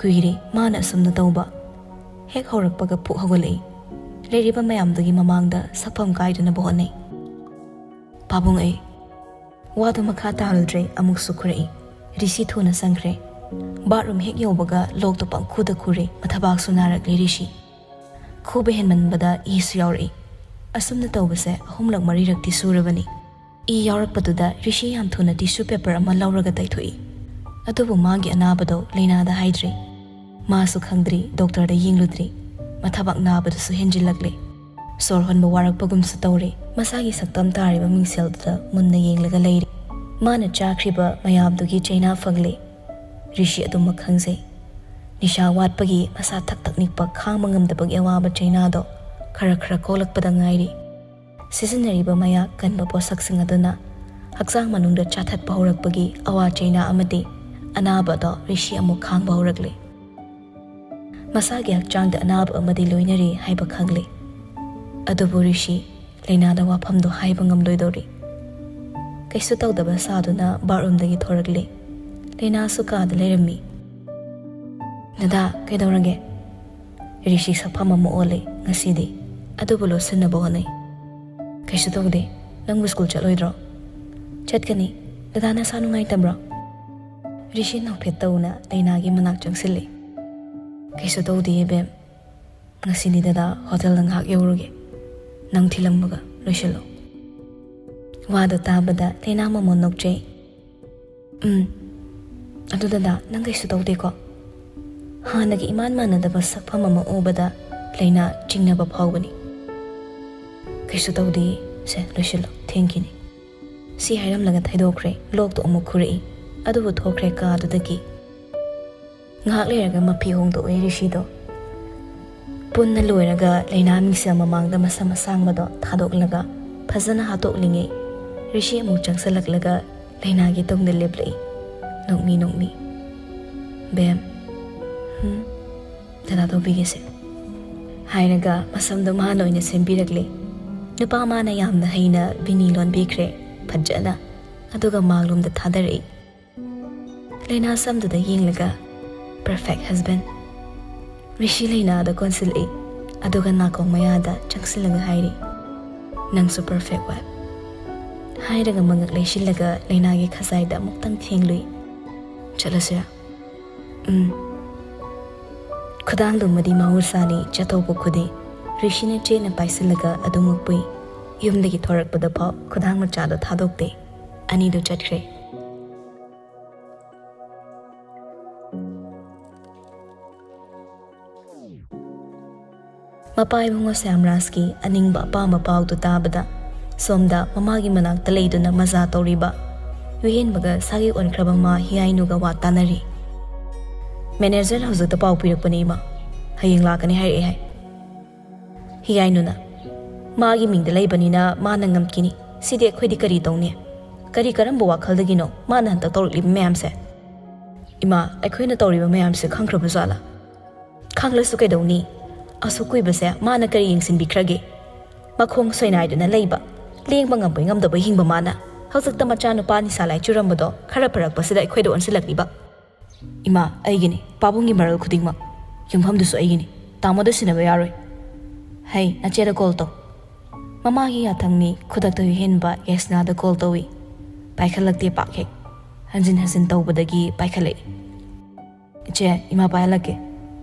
ꯀꯨꯏꯔꯦ ꯃꯥꯅ ꯑꯁꯨꯝꯅ ꯇꯧꯕ꯫ ꯍꯦꯛ ꯍꯧꯔꯛꯄꯒ ꯄꯨꯛ ꯍꯧꯒꯠꯂꯛꯏ꯫ ꯂꯩꯔꯤꯕ ꯃꯌꯥꯝꯗꯨꯒꯤ ꯃꯃꯥꯡꯗ ꯁꯛꯐꯝ ꯀꯥꯏꯗꯅꯕ ꯍꯣꯠꯅꯩ꯫ "ꯄꯥꯕꯨꯡ ꯑꯩ꯫" ꯋꯥꯗꯨ ꯃꯈꯥ ꯇꯥꯍꯜꯗ꯭ꯔꯦ, ꯑꯃꯨꯛꯁꯨ ꯈꯨꯔꯛꯏ꯫ ꯔꯤꯁꯤ ꯊꯨꯅ ꯆꯪꯈ꯭ꯔꯦ꯫ ꯕꯥꯠꯔꯨꯝ ꯍꯦꯛ ꯌꯧꯕꯒ ꯂꯣꯛꯇꯨ ꯄꯪꯈꯨꯗ ꯈꯨꯔꯦ, ꯃꯊꯕꯥꯛꯁꯨ ꯅꯥꯔꯛꯂꯦ ꯔꯤꯁꯤ꯫ ꯈꯨꯕ ꯍꯦꯟꯃꯟꯕꯗ ꯏꯁꯨ ꯌꯥꯎꯔꯛꯏ꯫ ꯑꯁꯨꯝꯅ ꯇꯧꯕꯁꯦ ꯑꯍꯨꯝꯂꯛ ꯃꯔꯤꯔꯛꯇꯤ ꯁꯨꯔꯕꯅꯤ꯫ ꯏ ꯌꯥꯎꯔꯛꯄꯗꯨꯗ ꯔꯤꯁꯤ ꯌꯥꯝ ꯊꯨꯅ tissue paper ꯑꯃ ꯂꯧꯔꯒ ꯇꯩꯊꯣꯛꯏ꯫ ꯑꯗꯨꯕꯨ ꯃꯥꯒꯤ ꯑꯅꯥꯕꯗꯣ ꯂꯩꯅꯥꯗ ꯍꯥꯏꯗ꯭ꯔꯤ꯫ ꯃꯥꯁꯨ ꯈꯪꯗ꯭ꯔꯤ, ꯗꯣꯛꯇꯔꯗ ꯌꯦꯡꯂꯨꯗ꯭ꯔꯤ꯫ ꯃꯊꯕꯥꯛ ꯅꯥꯕꯗꯨꯁꯨ ꯍꯦꯟꯖꯤꯜꯂꯛꯂꯦ꯫ ꯁꯣꯔ ꯍꯣꯟꯕ ꯋꯥꯔꯛꯄꯒꯨꯝꯁꯨ ꯇꯧꯔꯦ꯫ ꯃꯁꯥꯒꯤ ꯁꯛꯇꯝ ꯇꯥꯔꯤꯕ ꯃꯤꯡꯁꯦꯜꯗꯨꯗ ꯃꯨꯟꯅ ꯌꯦꯡꯂꯒ ꯂꯩꯔꯤ꯫ ꯃꯥꯅ ꯆꯥꯈ꯭ꯔꯤꯕ ꯃꯌꯥꯝꯗꯨꯒꯤ ꯆꯩꯅꯥ ꯐꯪꯂꯦ꯫ ꯔꯤꯁꯤ ꯑꯗꯨꯃꯛ ꯈꯪꯖꯩ꯫ ꯅꯤꯁꯥ ꯋꯥꯠꯄꯒꯤ ꯃꯁꯥ ꯊꯛ ꯊꯛ ꯅꯤꯛꯄ ꯈꯥꯡꯕ ꯉꯝꯗꯕꯒꯤ ꯑꯋꯥꯕ ꯆꯩꯅꯥꯗꯣ ꯈꯔ ꯈꯔ ꯀꯣꯛꯂꯛꯄꯗ ꯉꯥꯏꯔꯤ꯫ ꯁꯤꯖꯤꯟꯅꯔꯤꯕ ꯃꯌꯥꯛ ꯀꯟꯕ ꯄꯣꯠꯁꯛꯁꯤꯡ ꯑꯗꯨꯅ ꯍꯛꯆꯥꯡ ꯃꯅꯨꯡꯗ ꯆꯥꯊꯠꯄ ꯍꯧꯔꯛꯄꯒꯤ ꯑꯋꯥ ꯆꯩꯅꯥ ꯑꯃꯗꯤ ꯑꯅꯥꯕ ꯑꯗꯣ ꯔꯤꯁꯤ ꯑꯃꯨꯛ ꯈꯥꯡꯕ ꯍꯧꯔꯛꯂꯦ꯫ ꯃꯁꯥꯒꯤ ꯍꯛꯆꯥꯡꯗ ꯑꯅꯥꯕ ꯑꯃꯗꯤ ꯂꯣꯏꯅꯔꯤ ꯍꯥꯏꯕ ꯈꯪꯂꯦ꯫ ꯑꯗꯨꯕꯨ ꯔꯤꯁꯤ ꯂꯩꯅꯥꯗ ꯋꯥꯐꯝꯗꯣ ꯍꯥꯏꯕ ꯉꯝꯂꯣꯏꯗꯧꯔꯤ꯫ ꯀꯩꯁꯨ ꯇꯧꯗꯕ ꯁꯥꯗꯨꯅ ꯕꯥꯠꯔꯨꯝꯗꯒꯤ ꯊꯣꯔꯛꯂꯦ꯫ ꯂꯩꯅꯥꯁꯨ ꯀꯥꯗ ꯂꯩꯔꯝꯃꯤ꯫ "ꯗꯗꯥ, ꯀꯩꯗꯧꯔꯒꯦ?" ꯔꯤꯁꯤ ꯁꯛꯐꯝ ꯑꯃ ꯑꯣꯜꯂꯦ ꯉꯁꯤꯗꯤ, ꯑꯗꯨꯕꯨ ꯂꯣꯠꯁꯤꯟꯅꯕ ꯍꯣꯠꯅꯩ꯫ "ꯀꯩꯁꯨ ꯇꯧꯗꯦ꯫ ꯅꯪꯕꯨ ꯁ꯭ꯀꯨꯜ ꯆꯠꯂꯣꯏꯗ꯭ꯔꯣ?" "ꯆꯠꯀꯅꯤ꯫ ꯗꯗꯥ, ꯅꯁꯥ ꯅꯨꯡꯉꯥꯏꯇꯕ꯭ꯔꯣ?" ꯔꯤꯁꯤ ꯅꯣꯛꯐꯦꯠ ꯇꯧꯅ ꯂꯩꯅꯥꯒꯤ ꯃꯅꯥꯛ ꯆꯪꯁꯤꯜꯂꯦ꯫ "ꯀꯩꯁꯨ ꯇꯧꯗꯦ, ꯕꯦꯝ꯫ ꯉꯁꯤꯗꯤ ꯗꯗꯥ ꯍꯣꯇꯦꯜꯗ ꯉꯥꯏꯍꯥꯛ ꯌꯧꯔꯨꯒꯦ꯫ ꯅꯪ ꯊꯤꯜꯂꯝꯃꯒ ꯂꯣꯏꯁꯤꯜꯂꯣ꯫" ꯋꯥꯗꯣ ꯇꯥꯕꯗ ꯂꯩꯅꯥ ꯃꯃꯣꯟ ꯅꯣꯛꯆꯩ꯫ "ꯎꯝ, ꯑꯗꯨ ꯗꯗꯥ, ꯅꯪ ꯀꯩꯁꯨ ꯇꯧꯗꯦꯀꯣ?" ꯍꯥꯟꯅꯒꯤ ꯏꯃꯥꯟ ꯃꯥꯟꯅꯗꯕ ꯁꯛꯐꯝ ꯑꯃ ꯎꯕꯗ ꯂꯩꯅꯥ ꯆꯤꯡꯅꯕ ꯐꯥꯎꯕꯅꯤ꯫ "ꯀꯩꯁꯨ ꯇꯧꯗꯦ꯫ ꯁꯦ, ꯂꯣꯏꯁꯤꯜꯂꯣ, ꯊꯦꯡꯈꯤꯅꯤ꯫" ꯁꯤ ꯍꯥꯏꯔꯝꯂꯒ ꯊꯩꯗꯣꯛꯈ꯭ꯔꯦ꯫ ꯂꯣꯛꯇꯣ ꯑꯃꯨꯛ ꯈꯨꯔꯛꯏ꯫ ꯑꯗꯨꯕꯨ ꯊꯣꯛꯈ꯭ꯔꯦ ꯀꯥꯗꯨꯗꯒꯤ꯫ ꯉꯥꯏꯍꯥꯛ ꯂꯩꯔꯒ ꯃꯐꯤ ꯍꯣꯡꯗꯣꯛꯑꯦ ꯔꯤꯁꯤꯗꯣ꯫ ꯄꯨꯟꯅ ꯂꯣꯏꯔꯒ ꯂꯩꯅꯥ ꯃꯤꯡꯁꯦꯜ ꯃꯃꯥꯡꯗ ꯃꯁꯝ ꯑꯁꯥꯡꯕꯗꯣ ꯊꯥꯗꯣꯛꯂꯒ ꯐꯖꯅ ꯍꯥꯠꯇꯣꯛꯂꯤꯉꯩ, ꯔꯤꯁꯤ ꯑꯃꯨꯛ ꯆꯪꯁꯤꯜꯂꯛꯂꯒ ꯂꯩꯅꯥꯒꯤ ꯇꯨꯡꯗ ꯂꯦꯞꯂꯛꯏ꯫ ꯅꯣꯛꯃꯤ ꯅꯣꯛꯃꯤ, "ꯕꯦꯝ, ꯍꯨꯝ, ꯗꯗꯥ ꯇꯧꯕꯤꯒꯦꯁꯦ," ꯍꯥꯏꯔꯒ ꯃꯁꯝꯗꯣ ꯃꯥꯅ ꯑꯣꯏꯅ ꯁꯦꯝꯕꯤꯔꯛꯂꯦ꯫ ꯅꯨꯄꯥ ꯃꯥꯅ ꯌꯥꯝꯅ ꯍꯩꯅ ꯕꯤꯅꯤ ꯂꯣꯟꯕꯤꯈ꯭ꯔꯦ ꯐꯖꯅ, ꯑꯗꯨꯒ ꯃꯥꯡꯂꯣꯝꯗ ꯊꯥꯗꯔꯛꯏ꯫ ꯂꯩꯅꯥ ꯁꯝꯗꯨꯗ ꯌꯦꯡꯂꯒ, "Perfect husband." ꯔꯤꯁꯤ ꯂꯩꯅꯥꯗ ꯀꯣꯟꯁꯤꯜꯂꯛꯏ, ꯑꯗꯨꯒ ꯅꯥꯀꯣꯡ ꯃꯌꯥꯗ ꯆꯪꯁꯤꯜꯂꯒ ꯍꯥꯏꯔꯤ, "ꯅꯪꯁꯨ perfect wife." ꯍꯥꯏꯔꯒ ꯃꯉꯛ ꯂꯩꯁꯤꯜꯂꯒ ꯂꯩꯅꯥꯒꯤ ꯈꯖꯥꯏꯗ ꯑꯃꯨꯛꯇꯪ ꯊꯦꯡꯂꯨꯏ꯫ "ꯆꯠꯂꯁꯤꯔꯥ?" "ꯎꯝ, ꯈꯨꯗꯥꯡꯗꯨꯃꯗꯤ ꯃꯍꯧꯁꯥꯅꯤ, ꯆꯠꯊꯣꯛꯄ ꯈꯨꯗꯤꯡ ꯔꯤꯁꯤꯅ ꯆꯦꯠꯅ ꯄꯥꯏꯁꯤꯜꯂꯒ ꯑꯗꯨꯃꯛ ꯄꯨꯏ꯫ ꯌꯨꯝꯗꯒꯤ ꯊꯣꯔꯛꯄꯗ ꯐꯥꯎ ꯈꯨꯗꯥꯡ ꯃꯆꯥꯗꯣ ꯊꯥꯗꯣꯛꯇꯦ꯫ ꯑꯅꯤꯗꯨ ꯆꯠꯈ꯭ꯔꯦ꯫ ꯃꯄꯥ ꯏꯕꯨꯡꯉꯣ ꯁ꯭ꯌꯥꯝꯔꯥꯖꯀꯤ ꯑꯅꯤꯡꯕ ꯑꯄꯥꯝꯕ ꯄꯥꯎꯗꯨ ꯇꯥꯕꯗ, ꯁꯣꯝꯗ ꯃꯃꯥꯒꯤ ꯃꯅꯥꯛꯇ ꯂꯩꯗꯨꯅ ꯃꯖꯥ ꯇꯧꯔꯤꯕ ꯌꯨꯍꯦꯟꯕꯒ ꯁꯥꯒꯩ ꯑꯣꯟꯈ꯭ꯔꯕ ꯃꯥ ꯍꯤꯌꯥꯏꯅꯨꯒ ꯋꯥ ꯇꯥꯅꯔꯤ꯫ "ꯃꯦꯅꯦꯖꯔ ꯍꯧꯖꯤꯛꯇ ꯄꯥꯎ ꯄꯤꯔꯛꯄꯅꯦ ꯏꯃꯥ, ꯍꯌꯦꯡ ꯂꯥꯛꯀꯅꯤ ꯍꯥꯏꯔꯛꯑꯦ ꯍꯥꯏ꯫" ꯍꯤꯌꯥꯏꯅꯨꯅ, "ꯃꯥꯒꯤ ꯃꯤꯡꯗ ꯂꯩꯕꯅꯤꯅ ꯃꯥꯅ ꯉꯝꯈꯤꯅꯤ꯫ ꯁꯤꯗꯤ ꯑꯩꯈꯣꯏꯗꯤ ꯀꯔꯤ ꯇꯧꯅꯤ? ꯀꯔꯤ ꯀꯔꯝꯕ ꯋꯥꯈꯜꯗꯒꯤꯅꯣ ꯃꯥꯅ ꯍꯟꯗꯛ ꯇꯧꯔꯛꯂꯤꯕ ꯃꯌꯥꯝꯁꯦ?" "ꯏꯃꯥ, ꯑꯩꯈꯣꯏꯅ ꯇꯧꯔꯤꯕ ꯃꯌꯥꯝꯁꯦ ꯈꯪꯈ꯭ꯔꯕ ꯖꯥꯠꯂꯥ?" "ꯈꯪꯂꯁꯨ ꯀꯩꯗꯧꯅꯤ? ꯑꯁꯨꯛ ꯀꯨꯏꯕꯁꯦ ꯃꯥꯅ ꯀꯔꯤ ꯌꯦꯡꯁꯤꯟꯕꯤꯈ꯭ꯔꯒꯦ? ꯃꯈꯣꯡ ꯁꯣꯏꯅꯥꯏꯗꯅ ꯂꯩꯕ, ꯂꯦꯡꯕ ꯉꯝꯕꯣꯏ ꯉꯝꯗꯕꯣꯏ ꯍꯤꯡꯕ ꯃꯥꯅ ꯍꯧꯖꯤꯛꯇ ꯃꯆꯥꯅꯨꯄꯥ ꯅꯤꯁꯥ ꯂꯥꯏ ꯆꯨꯔꯝꯕꯗꯣ ꯈꯔ ꯐꯔꯛꯄꯁꯤꯗ ꯑꯩꯈꯣꯏꯗ ꯑꯣꯟꯁꯤꯜꯂꯛꯂꯤꯕ?" "ꯏꯃꯥ, ꯑꯩꯒꯤꯅꯤ ꯄꯥꯕꯨꯡꯒꯤ ꯃꯔꯜ ꯈꯨꯗꯤꯡꯃꯛ꯫ ꯌꯨꯝꯐꯝꯗꯨꯁꯨ ꯑꯩꯒꯤꯅꯤ꯫ ꯇꯥꯃꯣꯗ ꯁꯤꯟꯅꯕ ꯌꯥꯔꯣꯏ꯫ ꯍꯩ, ꯅꯆꯦꯗ ꯀꯣꯜ ꯇꯧ꯫" ꯃꯃꯥꯒꯤ ꯌꯥꯊꯪꯅꯤ ꯈꯨꯗꯛꯇ ꯌꯨꯍꯦꯟꯕ ꯌꯥꯏꯁꯅꯥꯗ ꯀꯣꯜ ꯇꯧꯏ꯫ ꯄꯥꯏꯈꯠꯂꯛꯇꯦ ꯄꯥꯛ ꯍꯦꯛ꯫ ꯍꯟꯖꯤꯟ ꯍꯟꯖꯤꯟ ꯇꯧꯕꯗꯒꯤ ꯄꯥꯏꯈꯠꯂꯛꯏ꯫ "ꯏꯆꯦ, ꯏꯃꯥ ꯄꯥꯏꯍꯜꯂꯛꯀꯦ꯫"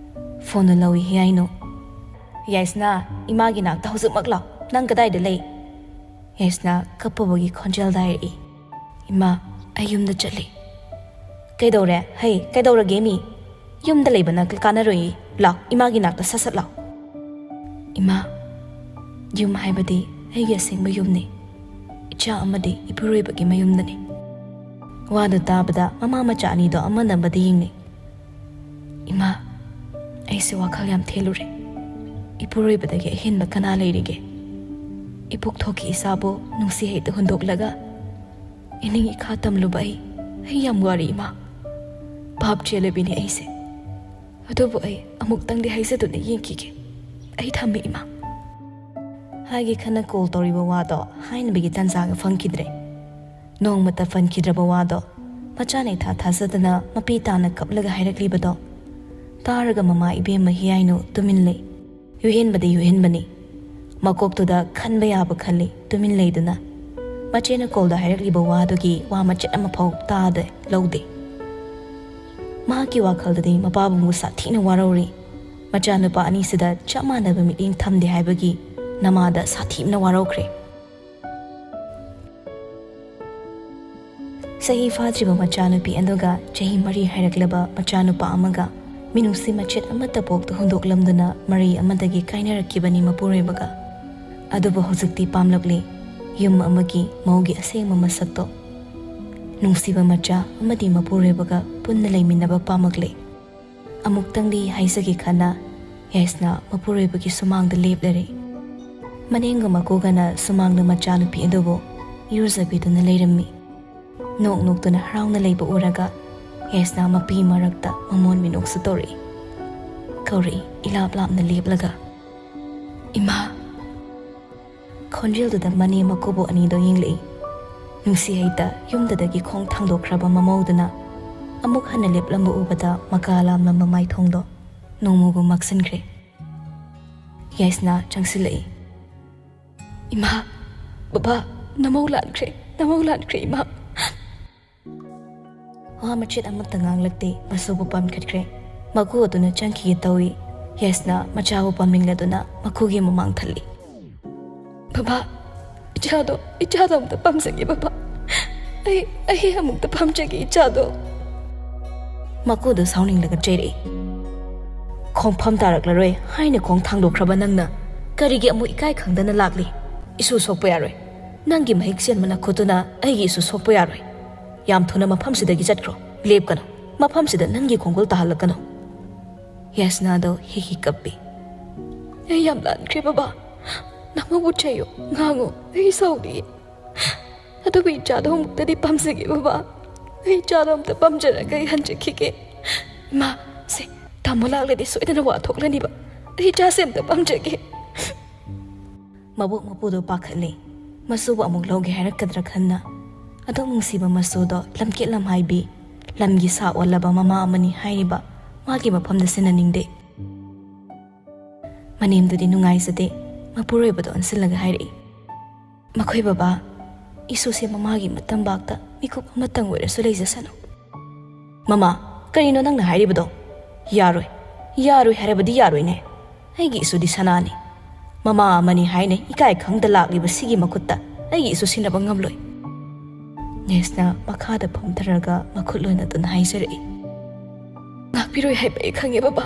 ꯐꯣꯟꯗꯨ ꯂꯧꯏ ꯍꯤꯌꯥꯏꯅꯨ꯫ "ꯌꯥꯏꯁꯅꯥ, ꯏꯃꯥꯒꯤ ꯅꯥꯛꯇ ꯍꯧꯖꯤꯛꯃꯛ ꯂꯥꯛ꯫ ꯅꯪ ꯀꯗꯥꯏꯗ ꯂꯩ?" ꯌꯥꯏꯁꯅꯥ ꯀꯞꯄꯕꯒꯤ ꯈꯣꯟꯖꯦꯜꯗ ꯍꯥꯏꯔꯛꯏ꯫ "ꯏꯃꯥ, ꯑꯩ ꯌꯨꯝꯗ ꯆꯠꯂꯤ꯫" "ꯀꯩꯗꯧꯔꯦ? ꯍꯩ, ꯀꯩꯗꯧꯔꯒꯦ ꯃꯤ? ꯌꯨꯝꯗ ꯂꯩꯕꯅ ꯀꯥꯟꯅꯔꯣꯏꯌꯦ꯫ ꯂꯥꯛ, ꯏꯃꯥꯒꯤ ꯅꯥꯛꯇ ꯁꯠ ꯁꯠ ꯂꯥꯛ꯫" "ꯏꯃꯥ, ꯌꯨꯝ ꯍꯥꯏꯕꯗꯤ ꯑꯩꯒꯤ ꯑꯁꯦꯡꯕ ꯌꯨꯝꯅꯤ꯫ ꯏꯆꯥ ꯑꯃꯗꯤ ꯏꯄꯨꯔꯣꯏꯕꯒꯤ ꯃꯌꯨꯝꯗꯅꯤ꯫" ꯋꯥꯗꯨ ꯇꯥꯕꯗ ꯃꯃꯥ ꯃꯆꯥ ꯑꯅꯤꯗꯣ ꯑꯃꯅ ꯑꯃꯗ ꯌꯦꯡꯅꯩ꯫ "ꯏꯃꯥ, ꯑꯩꯁꯦ ꯋꯥꯈꯜ ꯌꯥꯝ ꯊꯦꯜꯂꯨꯔꯦ꯫ ꯏꯄꯨꯔꯣꯏꯕꯗꯒꯤ ꯑꯍꯦꯟꯕ ꯀꯅꯥ ꯂꯩꯔꯤꯒꯦ? ꯏꯄꯣꯛ ꯊꯣꯛꯀꯤ ꯏꯆꯥꯕꯨ ꯅꯨꯡꯁꯤ ꯍꯩꯇ ꯍꯨꯟꯗꯣꯛꯂꯒ ꯏꯅꯤꯡ ꯏꯈꯥ ꯇꯝꯂꯨꯕ ꯑꯩ, ꯑꯩ ꯌꯥꯝ ꯋꯥꯔꯦ ꯏꯃꯥ꯫ ꯚꯥꯞ ꯆꯦꯜꯂꯕꯤꯅꯦ ꯑꯩꯁꯦ꯫ ꯑꯗꯨꯕꯨ ꯑꯩ ꯑꯃꯨꯛꯇꯪꯗꯤ ꯍꯥꯏꯖꯗꯨꯅ ꯌꯦꯡꯈꯤꯒꯦ꯫ ꯑꯩ ꯊꯝꯃꯦ ꯏꯃꯥ꯫" ꯍꯥꯏꯒꯦ ꯈꯟꯅ ꯀꯣꯜ ꯇꯧꯔꯤꯕ ꯋꯥꯗꯣ ꯍꯥꯏꯅꯕꯒꯤ ꯇꯥꯟꯖꯥꯒ ꯐꯪꯈꯤꯗ꯭ꯔꯦ꯫ ꯅꯣꯡꯃꯇ ꯄꯟꯈꯤꯗ꯭ꯔꯕ ꯋꯥꯗꯣ ꯃꯆꯥꯅ ꯏꯊꯥ ꯊꯥꯖꯗꯅ ꯃꯄꯤ ꯇꯥꯅ ꯀꯞꯂꯒ ꯍꯥꯏꯔꯛꯂꯤꯕꯗꯣ ꯇꯥꯔꯒ ꯃꯃꯥ ꯏꯕꯦꯝꯃ ꯍꯤꯌꯥꯏꯅꯨ ꯇꯨꯃꯤꯟ ꯂꯩ꯫ ꯌꯨꯍꯦꯟꯕꯗꯤ ꯌꯨꯍꯦꯟꯕꯅꯤ꯫ ꯃꯀꯣꯛꯇꯨꯗ ꯈꯟꯕ ꯌꯥꯕ ꯈꯜꯂꯤ, ꯇꯨꯃꯤꯟ ꯂꯩꯗꯨꯅ꯫ ꯃꯆꯦꯅ ꯀꯣꯜꯗ ꯍꯥꯏꯔꯛꯂꯤꯕ ꯋꯥꯗꯨꯒꯤ ꯋꯥ ꯃꯆꯦꯠ ꯑꯃꯐꯥꯎ ꯇꯥꯗꯦ, ꯂꯧꯗꯦ꯫ ꯃꯍꯥꯛꯀꯤ ꯋꯥꯈꯜꯗꯗꯤ ꯃꯄꯥꯕꯨꯡꯕꯨ ꯁꯥꯊꯤꯅ ꯋꯥꯔꯧꯔꯤ꯫ ꯃꯆꯥꯅꯨꯄꯥ ꯑꯅꯤꯁꯤꯗ ꯆꯞ ꯃꯥꯟꯅꯕ ꯃꯤꯠꯌꯦꯡ ꯊꯝꯗꯦ ꯍꯥꯏꯕꯒꯤ ꯅꯃꯥꯗ ꯁꯥꯊꯤꯅ ꯋꯥꯔꯧꯈ꯭ꯔꯦ꯫ ꯆꯍꯤ ꯐꯥꯗ꯭ꯔꯤꯕ ꯃꯆꯥꯅꯨꯄꯤ ꯑꯗꯨꯒ ꯆꯍꯤ ꯃꯔꯤ ꯍꯥꯏꯔꯛꯂꯕ ꯃꯆꯥꯅꯨꯄꯥ ꯑꯃꯒ ꯃꯤꯅꯨꯡꯁꯤ ꯃꯆꯦꯠ ꯑꯃꯠꯇ ꯄꯣꯛꯇ ꯍꯨꯟꯗꯣꯛꯂꯝꯗꯨꯅ ꯃꯔꯩ ꯑꯃꯗꯒꯤ ꯀꯥꯏꯅꯔꯛꯈꯤꯕꯅꯤ ꯃꯄꯨꯔꯣꯏꯕꯒ꯫ ꯑꯗꯨꯕꯨ ꯍꯧꯖꯤꯛꯇꯤ ꯄꯥꯝꯂꯛꯂꯦ ꯌꯨꯝ ꯑꯃꯒꯤ ꯃꯧꯒꯤ ꯑꯁꯦꯡꯕ ꯃꯁꯛꯇꯣ꯫ ꯅꯨꯡꯁꯤꯕ ꯃꯆꯥ ꯑꯃꯗꯤ ꯃꯄꯨꯔꯣꯏꯕꯒ ꯄꯨꯟꯅ ꯂꯩꯃꯤꯟꯅꯕ ꯄꯥꯝꯂꯛꯂꯦ꯫ ꯑꯃꯨꯛꯇꯪꯗꯤ ꯍꯥꯏꯖꯒꯦ ꯈꯟꯅ ꯌꯥꯏꯁꯅꯥ ꯃꯄꯨꯔꯣꯏꯕꯒꯤ ꯁꯨꯃꯥꯡꯗ ꯂꯦꯞꯂꯔꯦ꯫ ꯃꯅꯦꯝꯒ ꯃꯀꯨꯒꯅ ꯁꯨꯃꯥꯡꯗ ꯃꯆꯥꯅꯨꯄꯤ ꯑꯗꯨꯕꯨ ꯏꯔꯨꯖꯕꯤꯗꯨꯅ ꯂꯩꯔꯝꯃꯤ꯫ ꯅꯣꯛ ꯅꯣꯛꯇꯨꯅ ꯍꯔꯥꯎꯅ ꯂꯩꯕ ꯎꯔꯒ ꯌꯥꯏꯁꯅꯥ ꯃꯄꯤ ꯃꯔꯛꯇ ꯃꯃꯣꯟ ꯃꯤꯅꯣꯛꯁꯨ ꯇꯧꯔꯛꯏ꯫ ꯀꯧꯔꯛꯏ ꯏꯂꯥꯞ ꯂꯥꯞꯅ ꯂꯦꯞꯂꯒ, "ꯏꯃꯥ!" ꯈꯣꯟꯖꯦꯜꯗꯨꯗ ꯃꯅꯦꯝ ꯃꯀꯨꯕꯣꯛ ꯑꯅꯤꯗꯣ ꯌꯦꯡꯂꯛꯏ꯫ ꯅꯨꯡꯁꯤ ꯍꯩꯇ ꯌꯨꯝꯗꯨꯗꯒꯤ ꯈꯣꯡ ꯊꯥꯡꯗꯣꯛꯈ꯭ꯔꯕ ꯃꯃꯧꯗꯨꯅ ꯑꯃꯨꯛ ꯍꯟꯅ ꯂꯦꯞꯂꯝꯕ ꯎꯕꯗ ꯃꯀꯥ ꯂꯥꯝꯂꯝꯕ ꯃꯥꯏꯊꯣꯡꯗꯣ ꯅꯣꯡꯃꯒꯨꯝ ꯃꯛꯁꯤꯟꯈ꯭ꯔꯦ꯫ ꯌꯥꯏꯁꯅꯥ ꯆꯪꯁꯤꯜꯂꯛꯏ꯫ "ꯏꯃꯥ, ꯕꯕꯥ, ꯅꯃꯧ ꯂꯥꯟꯈ꯭ꯔꯦ, ꯅꯃꯧ ꯂꯥꯟꯈ꯭ꯔꯦ, ꯏꯃꯥ!" ꯋꯥ ꯃꯆꯦꯠ ꯑꯃꯠꯇ ꯉꯥꯡꯂꯛꯇꯦ, ꯃꯁꯨꯕꯨ ꯄꯝꯈꯠꯈ꯭ꯔꯦ꯫ ꯃꯀꯨ ꯑꯗꯨꯅ ꯆꯪꯈꯤꯒꯦ ꯇꯧꯏ꯫ ꯌꯥꯏꯁꯅꯥ ꯃꯆꯥꯕꯨ ꯄꯝꯅꯤꯡꯂꯗꯨꯅ ꯃꯀꯨꯒꯤ ꯃꯃꯥꯡ ꯊꯜꯂꯤ꯫ "ꯕꯕꯥ, ꯏꯆꯥꯗꯣ, ꯏꯆꯥꯗꯣ ꯑꯃꯨꯛꯇ ꯄꯝꯖꯒꯦ, ꯕꯕꯥ꯫ ꯑꯩ, ꯑꯩ ꯑꯃꯨꯛꯇ ꯄꯝꯖꯒꯦ, ꯏꯆꯥꯗꯣ꯫" ꯃꯀꯨꯗꯨ ꯁꯥꯎꯅꯤꯡꯂꯒ ꯆꯩꯔꯛꯏ꯫ "ꯈꯣꯡꯐꯝ ꯇꯥꯔꯛꯂꯔꯣꯏ ꯍꯥꯏꯅ ꯈꯣꯡ ꯊꯥꯡꯗꯣꯛꯈ꯭ꯔꯕ ꯅꯪꯅ ꯀꯔꯤꯒꯤ ꯑꯃꯨꯛ ꯏꯀꯥꯏ ꯈꯪꯗꯅ ꯂꯥꯛꯂꯤ? ꯏꯁꯨ ꯁꯣꯛꯄ ꯌꯥꯔꯣꯏ꯫ ꯅꯪꯒꯤ ꯃꯍꯤꯛ ꯆꯦꯟꯕ ꯅꯈꯨꯠꯇꯨꯅ ꯑꯩꯒꯤ ꯏꯁꯨ ꯁꯣꯛꯄ ꯌꯥꯔꯣꯏ꯫ ꯌꯥꯝ ꯊꯨꯅ ꯃꯐꯝꯁꯤꯗꯒꯤ ꯆꯠꯈ꯭ꯔꯣ꯫ ꯂꯦꯞꯀꯅꯨ꯫ ꯃꯐꯝꯁꯤꯗ ꯅꯪꯒꯤ ꯈꯣꯡꯒꯨꯜ ꯇꯥꯍꯜꯂꯛꯀꯅꯨ꯫" ꯌꯥꯏꯁꯅꯥꯗꯣ ꯍꯤ ꯍꯤ ꯀꯞꯄꯤ꯫ "ꯑꯩ ꯌꯥꯝ ꯂꯥꯟꯈ꯭ꯔꯦ, ꯕꯕꯥ꯫ ꯅꯃꯧꯕꯨ ꯆꯩꯌꯨ, ꯉꯥꯡꯉꯨ꯫ ꯑꯩ ꯁꯥꯎꯗꯤꯌꯦ꯫ ꯑꯗꯨꯕꯨ ꯏꯆꯥꯗꯣ ꯑꯃꯨꯛꯇꯗꯤ ꯄꯥꯝꯖꯒꯦ, ꯕꯕꯥ꯫ ꯑꯩ ꯏꯆꯥꯗꯣ ꯑꯃꯨꯛꯇ ꯄꯥꯝꯖꯔꯒ ꯑꯩ ꯍꯟꯖꯈꯤꯒꯦ꯫ ꯏꯃꯥ, ꯁꯦ, ꯇꯥꯃꯣ ꯂꯥꯛꯂꯗꯤ ꯁꯣꯏꯗꯅ ꯋꯥ ꯊꯣꯛꯂꯅꯤꯕ꯫ ꯑꯩ ꯏꯆꯥꯁꯦ ꯑꯃꯨꯛꯇ ꯄꯥꯝꯖꯒꯦ꯫" ꯃꯕꯣꯛ ꯃꯄꯨꯗꯣ ꯄꯥꯈꯠꯂꯦ꯫ ꯃꯁꯨꯕꯨ ꯑꯃꯨꯛ ꯂꯧꯒꯦ ꯍꯥꯏꯔꯛꯀꯗ꯭ꯔꯥ ꯈꯟꯅ꯫ ꯑꯗꯨꯝ ꯅꯨꯡꯁꯤꯕ ꯃꯁꯨꯗꯣ ꯂꯝꯀꯦꯠ ꯂꯝꯍꯥꯏꯕꯤ, ꯂꯝꯒꯤ ꯁꯥ ꯑꯣꯜꯂꯕ ꯃꯃꯥ ꯑꯃꯅꯤ ꯍꯥꯏꯔꯤꯕ ꯃꯥꯒꯤ ꯃꯐꯝꯗ ꯁꯤꯟꯅꯅꯤꯡꯗꯦ꯫ ꯃꯅꯦꯝꯗꯨꯗꯤ ꯅꯨꯡꯉꯥꯏꯖꯗꯦ꯫ ꯃꯄꯨꯔꯣꯏꯕꯗ ꯑꯣꯟꯁꯤꯜꯂꯒ ꯍꯥꯏꯔꯛꯏ, "ꯃꯈꯣꯏ ꯕꯕꯥ, ꯏꯁꯨꯁꯦ ꯃꯃꯥꯒꯤ ꯃꯇꯝꯕꯥꯛꯇ ꯃꯤꯀꯨꯞ ꯑꯃꯇꯪ ꯑꯣꯏꯔꯁꯨ ꯂꯩꯖꯁꯅꯨ꯫" "ꯃꯃꯥ, ꯀꯔꯤꯅꯣ ꯅꯪꯅ ꯍꯥꯏꯔꯤꯕꯗꯣ? ꯌꯥꯔꯣꯏ꯫ "ꯌꯥꯔꯣꯏ ꯍꯥꯏꯔꯕꯗꯤ ꯌꯥꯔꯣꯏꯅꯦ꯫ ꯑꯩꯒꯤ ꯏꯁꯨꯗꯤ ꯁꯅꯥꯅꯤ꯫ ꯃꯃꯥ ꯑꯃꯅꯤ ꯍꯥꯏꯅ ꯏꯀꯥꯏ ꯈꯪꯗ ꯂꯥꯛꯂꯤꯕ ꯁꯤꯒꯤ ꯃꯈꯨꯠꯇ ꯑꯩꯒꯤ ꯏꯁꯨ ꯁꯤꯟꯅꯕ ꯉꯝꯂꯣꯏ꯫" ꯌꯦꯁꯅ ꯃꯈꯥꯗ ꯐꯝꯊꯔꯒ ꯃꯈꯨꯠ ꯂꯣꯟꯅꯗꯨꯅ ꯍꯥꯏꯖꯔꯛꯏ꯫ "ꯉꯥꯛꯄꯤꯔꯣꯏ ꯍꯥꯏꯕ ꯑꯩ ꯈꯪꯉꯦ ꯕꯕꯥ,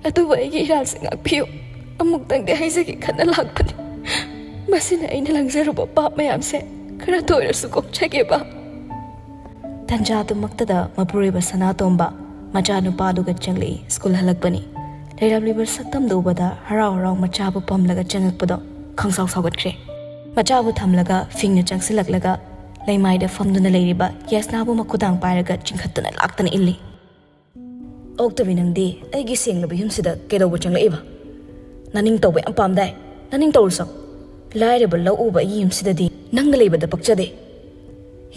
ꯑꯗꯨꯕꯨ ꯑꯩꯒꯤ ꯏꯔꯥꯜꯁꯦ ꯉꯥꯛꯄꯤꯌꯨ꯫ ꯑꯃꯨꯛꯇꯪꯗꯤ ꯍꯥꯏꯖꯒꯦ ꯈꯟꯅ ꯂꯥꯛꯄꯅꯤ꯫ ꯃꯁꯤꯅ ꯑꯩꯅ ꯂꯪꯖꯔꯨꯕ ꯄꯥꯞ ꯃꯌꯥꯝꯁꯦ ꯈꯔꯇ ꯑꯣꯏꯔꯁꯨ ꯀꯣꯛꯆꯒꯦꯕ꯫" ꯇꯟꯖꯥꯗꯨꯃꯛꯇꯗ ꯃꯄꯨꯔꯣꯏꯕ ꯁꯅꯥꯇꯣꯝꯕ ꯃꯆꯥꯅꯨꯄꯥꯗꯨꯒ ꯆꯪꯂꯛꯏ꯫ ꯁ꯭ꯀꯨꯜ ꯍꯜꯂꯛꯄꯅꯤ꯫ ꯂꯩꯔꯝꯂꯤꯕ ꯁꯛꯇꯝꯗꯨ ꯎꯕꯗ ꯍꯔꯥꯎ ꯍꯔꯥꯎ ꯃꯆꯥꯕꯨ ꯄꯝꯂꯒ ꯆꯪꯉꯛꯄꯗꯣ ꯈꯪꯁꯥꯎ ꯁꯥꯎꯒꯠꯈ꯭ꯔꯦ꯫ ꯃꯆꯥꯕꯨ ꯊꯝꯂꯒ ꯐꯤꯡꯅ ꯆꯪꯁꯤꯜꯂꯛꯂꯒ ꯂꯩꯃꯥꯏꯗ ꯐꯝꯗꯨꯅ ꯂꯩꯔꯤꯕ ꯌꯦꯁꯅꯥꯕꯨ ꯃꯈꯨꯗꯥꯡ ꯄꯥꯏꯔꯒ ꯆꯤꯡꯈꯠꯇꯨꯅ ꯂꯥꯛꯇꯅ ꯏꯜꯂꯤ꯫ "ꯑꯣꯛꯇꯕꯤ ꯅꯪꯗꯤ ꯑꯩꯒꯤ ꯁꯦꯡꯂꯕ ꯌꯨꯝꯁꯤꯗ ꯀꯩꯗꯧꯕ ꯆꯪꯂꯛꯏꯕ? ꯅꯅꯤꯡ ꯇꯧꯕ ꯌꯥꯝ ꯄꯥꯝꯗꯥꯏ꯫ ꯅꯅꯤꯡ ꯇꯧꯔꯨꯁꯣ꯫ ꯂꯥꯏꯔꯕ ꯂꯧ ꯎꯕ ꯑꯩꯒꯤ ꯌꯨꯝꯁꯤꯗꯗꯤ ꯅꯪꯅ ꯂꯩꯕꯗ ꯄꯛꯆꯗꯦ꯫"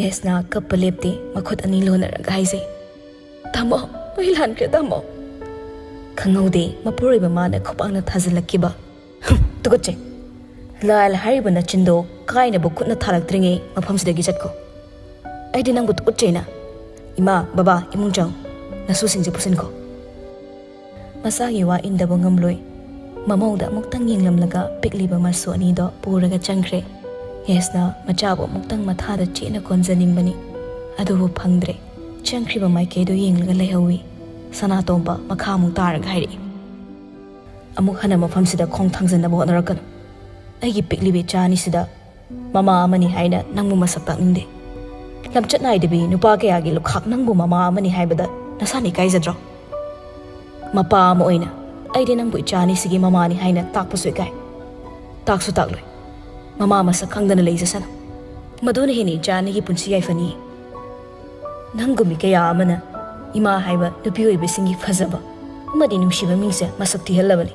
ꯌꯦꯁꯅꯥ ꯀꯞꯄ ꯂꯦꯞꯇꯦ, ꯃꯈꯨꯠ ꯑꯅꯤ ꯂꯣꯟꯅꯔꯒ ꯍꯥꯏꯖꯩ꯫ "ꯇꯥꯃꯣ, ꯑꯩ ꯂꯥꯟꯈ꯭ꯔꯦ ꯇꯥꯃꯣ꯫" ꯈꯪꯍꯧꯗꯦ ꯃꯄꯨꯔꯣꯏꯕ ꯃꯥꯅ ꯈꯨꯄꯥꯛꯅ ꯊꯥꯖꯤꯜꯂꯛꯈꯤꯕ꯫ "ꯍꯨꯝ, ꯇꯨꯀꯠꯆꯩ꯫ ꯂꯥꯜ ꯍꯥꯏꯔꯤꯕ ꯅꯆꯤꯟꯗꯣ ꯀꯥꯏꯅꯕ ꯈꯨꯠꯅ ꯊꯥꯔꯛꯇ꯭ꯔꯤꯉꯩ ꯃꯐꯝꯁꯤꯗꯒꯤ ꯆꯠꯈꯣ꯫ ꯑꯩꯗꯤ ꯅꯪꯕꯨ ꯇꯨꯀꯠꯆꯩꯅ꯫ ꯏꯃꯥ, ꯕꯕꯥ, ꯏꯃꯨꯡ ꯆꯪ꯫ ꯅꯁꯨꯁꯤꯡꯁꯦ ꯄꯨꯁꯤꯟꯈꯣ꯫" ꯃꯆꯥꯒꯤ ꯋꯥ ꯏꯟꯗꯕ ꯉꯝꯂꯣꯏ꯫ ꯃꯃꯧꯗ ꯑꯃꯨꯛꯇꯪ ꯌꯦꯡꯂꯝꯂꯒ ꯄꯤꯛꯂꯤꯕ ꯃꯁꯨ ꯑꯅꯤꯗꯣ ꯄꯨꯔꯒ ꯆꯪꯈ꯭ꯔꯦ꯫ ꯌꯦꯁꯅ ꯃꯆꯥꯕꯨ ꯑꯃꯨꯛꯇꯪ ꯃꯊꯥꯗ ꯆꯦꯠꯅ ꯀꯣꯟꯖꯅꯤꯡꯕꯅꯤ꯫ ꯑꯗꯨꯕꯨ ꯐꯪꯗ꯭ꯔꯦ꯫ ꯆꯪꯈ꯭ꯔꯤꯕ ꯃꯥꯏꯀꯩꯗꯨ ꯌꯦꯡꯂꯒ ꯂꯩꯍꯧꯏ꯫ ꯁꯅꯥꯇꯣꯝꯕ ꯃꯈꯥ ꯑꯃꯨꯛ ꯇꯥꯔꯒ ꯍꯥꯏꯔꯛꯏ꯫ "ꯑꯃꯨꯛ ꯍꯟꯅ ꯃꯐꯝꯁꯤꯗ ꯈꯣꯡ ꯊꯥꯡꯖꯟꯅꯕ ꯍꯣꯠꯅꯔꯛꯀꯅꯨ꯫ ꯑꯩꯒꯤ ꯄꯤꯛꯂꯤꯕ ꯏꯆꯥ ꯑꯅꯤꯁꯤꯗ ꯃꯃꯥ ꯑꯃꯅꯤ ꯍꯥꯏꯅ ꯅꯪꯕꯨ ꯃꯁꯛ ꯇꯥꯛꯅꯤꯡꯗꯦ꯫ ꯂꯝꯆꯠ ꯅꯥꯏꯗꯕꯤ ꯅꯨꯄꯥ ꯀꯌꯥꯒꯤ ꯂꯨꯈꯥꯛ ꯅꯪꯕꯨ ꯃꯃꯥ ꯑꯃꯅꯤ ꯍꯥꯏꯕꯗ ꯅꯁꯥꯅ ꯏꯀꯥꯏꯖꯗ꯭ꯔꯣ? ꯃꯄꯥ ꯑꯃ ꯑꯣꯏꯅ ꯑꯩꯗꯤ ꯅꯪꯕꯨ ꯏꯆꯥ ꯑꯅꯤꯁꯤꯒꯤ ꯃꯃꯥꯅꯤ ꯍꯥꯏꯅ ꯇꯥꯛꯄꯁꯨ ꯏꯀꯥꯏ꯫ ꯇꯥꯛꯁꯨ ꯇꯥꯛꯂꯣꯏ꯫ ꯃꯃꯥ ꯃꯁꯛ ꯈꯪꯗꯅ ꯂꯩꯖꯁꯅꯨ꯫ ꯃꯗꯨꯅ ꯍꯦꯟꯅ ꯏꯆꯥ ꯑꯅꯤꯒꯤ ꯄꯨꯟꯁꯤ ꯌꯥꯏꯐꯅꯤ꯫ ꯅꯪꯒꯨꯝꯕꯤ ꯀꯌꯥ ꯑꯃꯅ ꯏꯃꯥ ꯍꯥꯏꯕ ꯅꯨꯄꯤ ꯑꯣꯏꯕꯤꯁꯤꯡꯒꯤ ꯐꯖꯕ ꯑꯃꯗꯤ ꯅꯨꯡꯁꯤꯕ ꯃꯤꯡꯁꯦ ꯃꯁꯛ ꯊꯤꯍꯜꯂꯕꯅꯤ꯫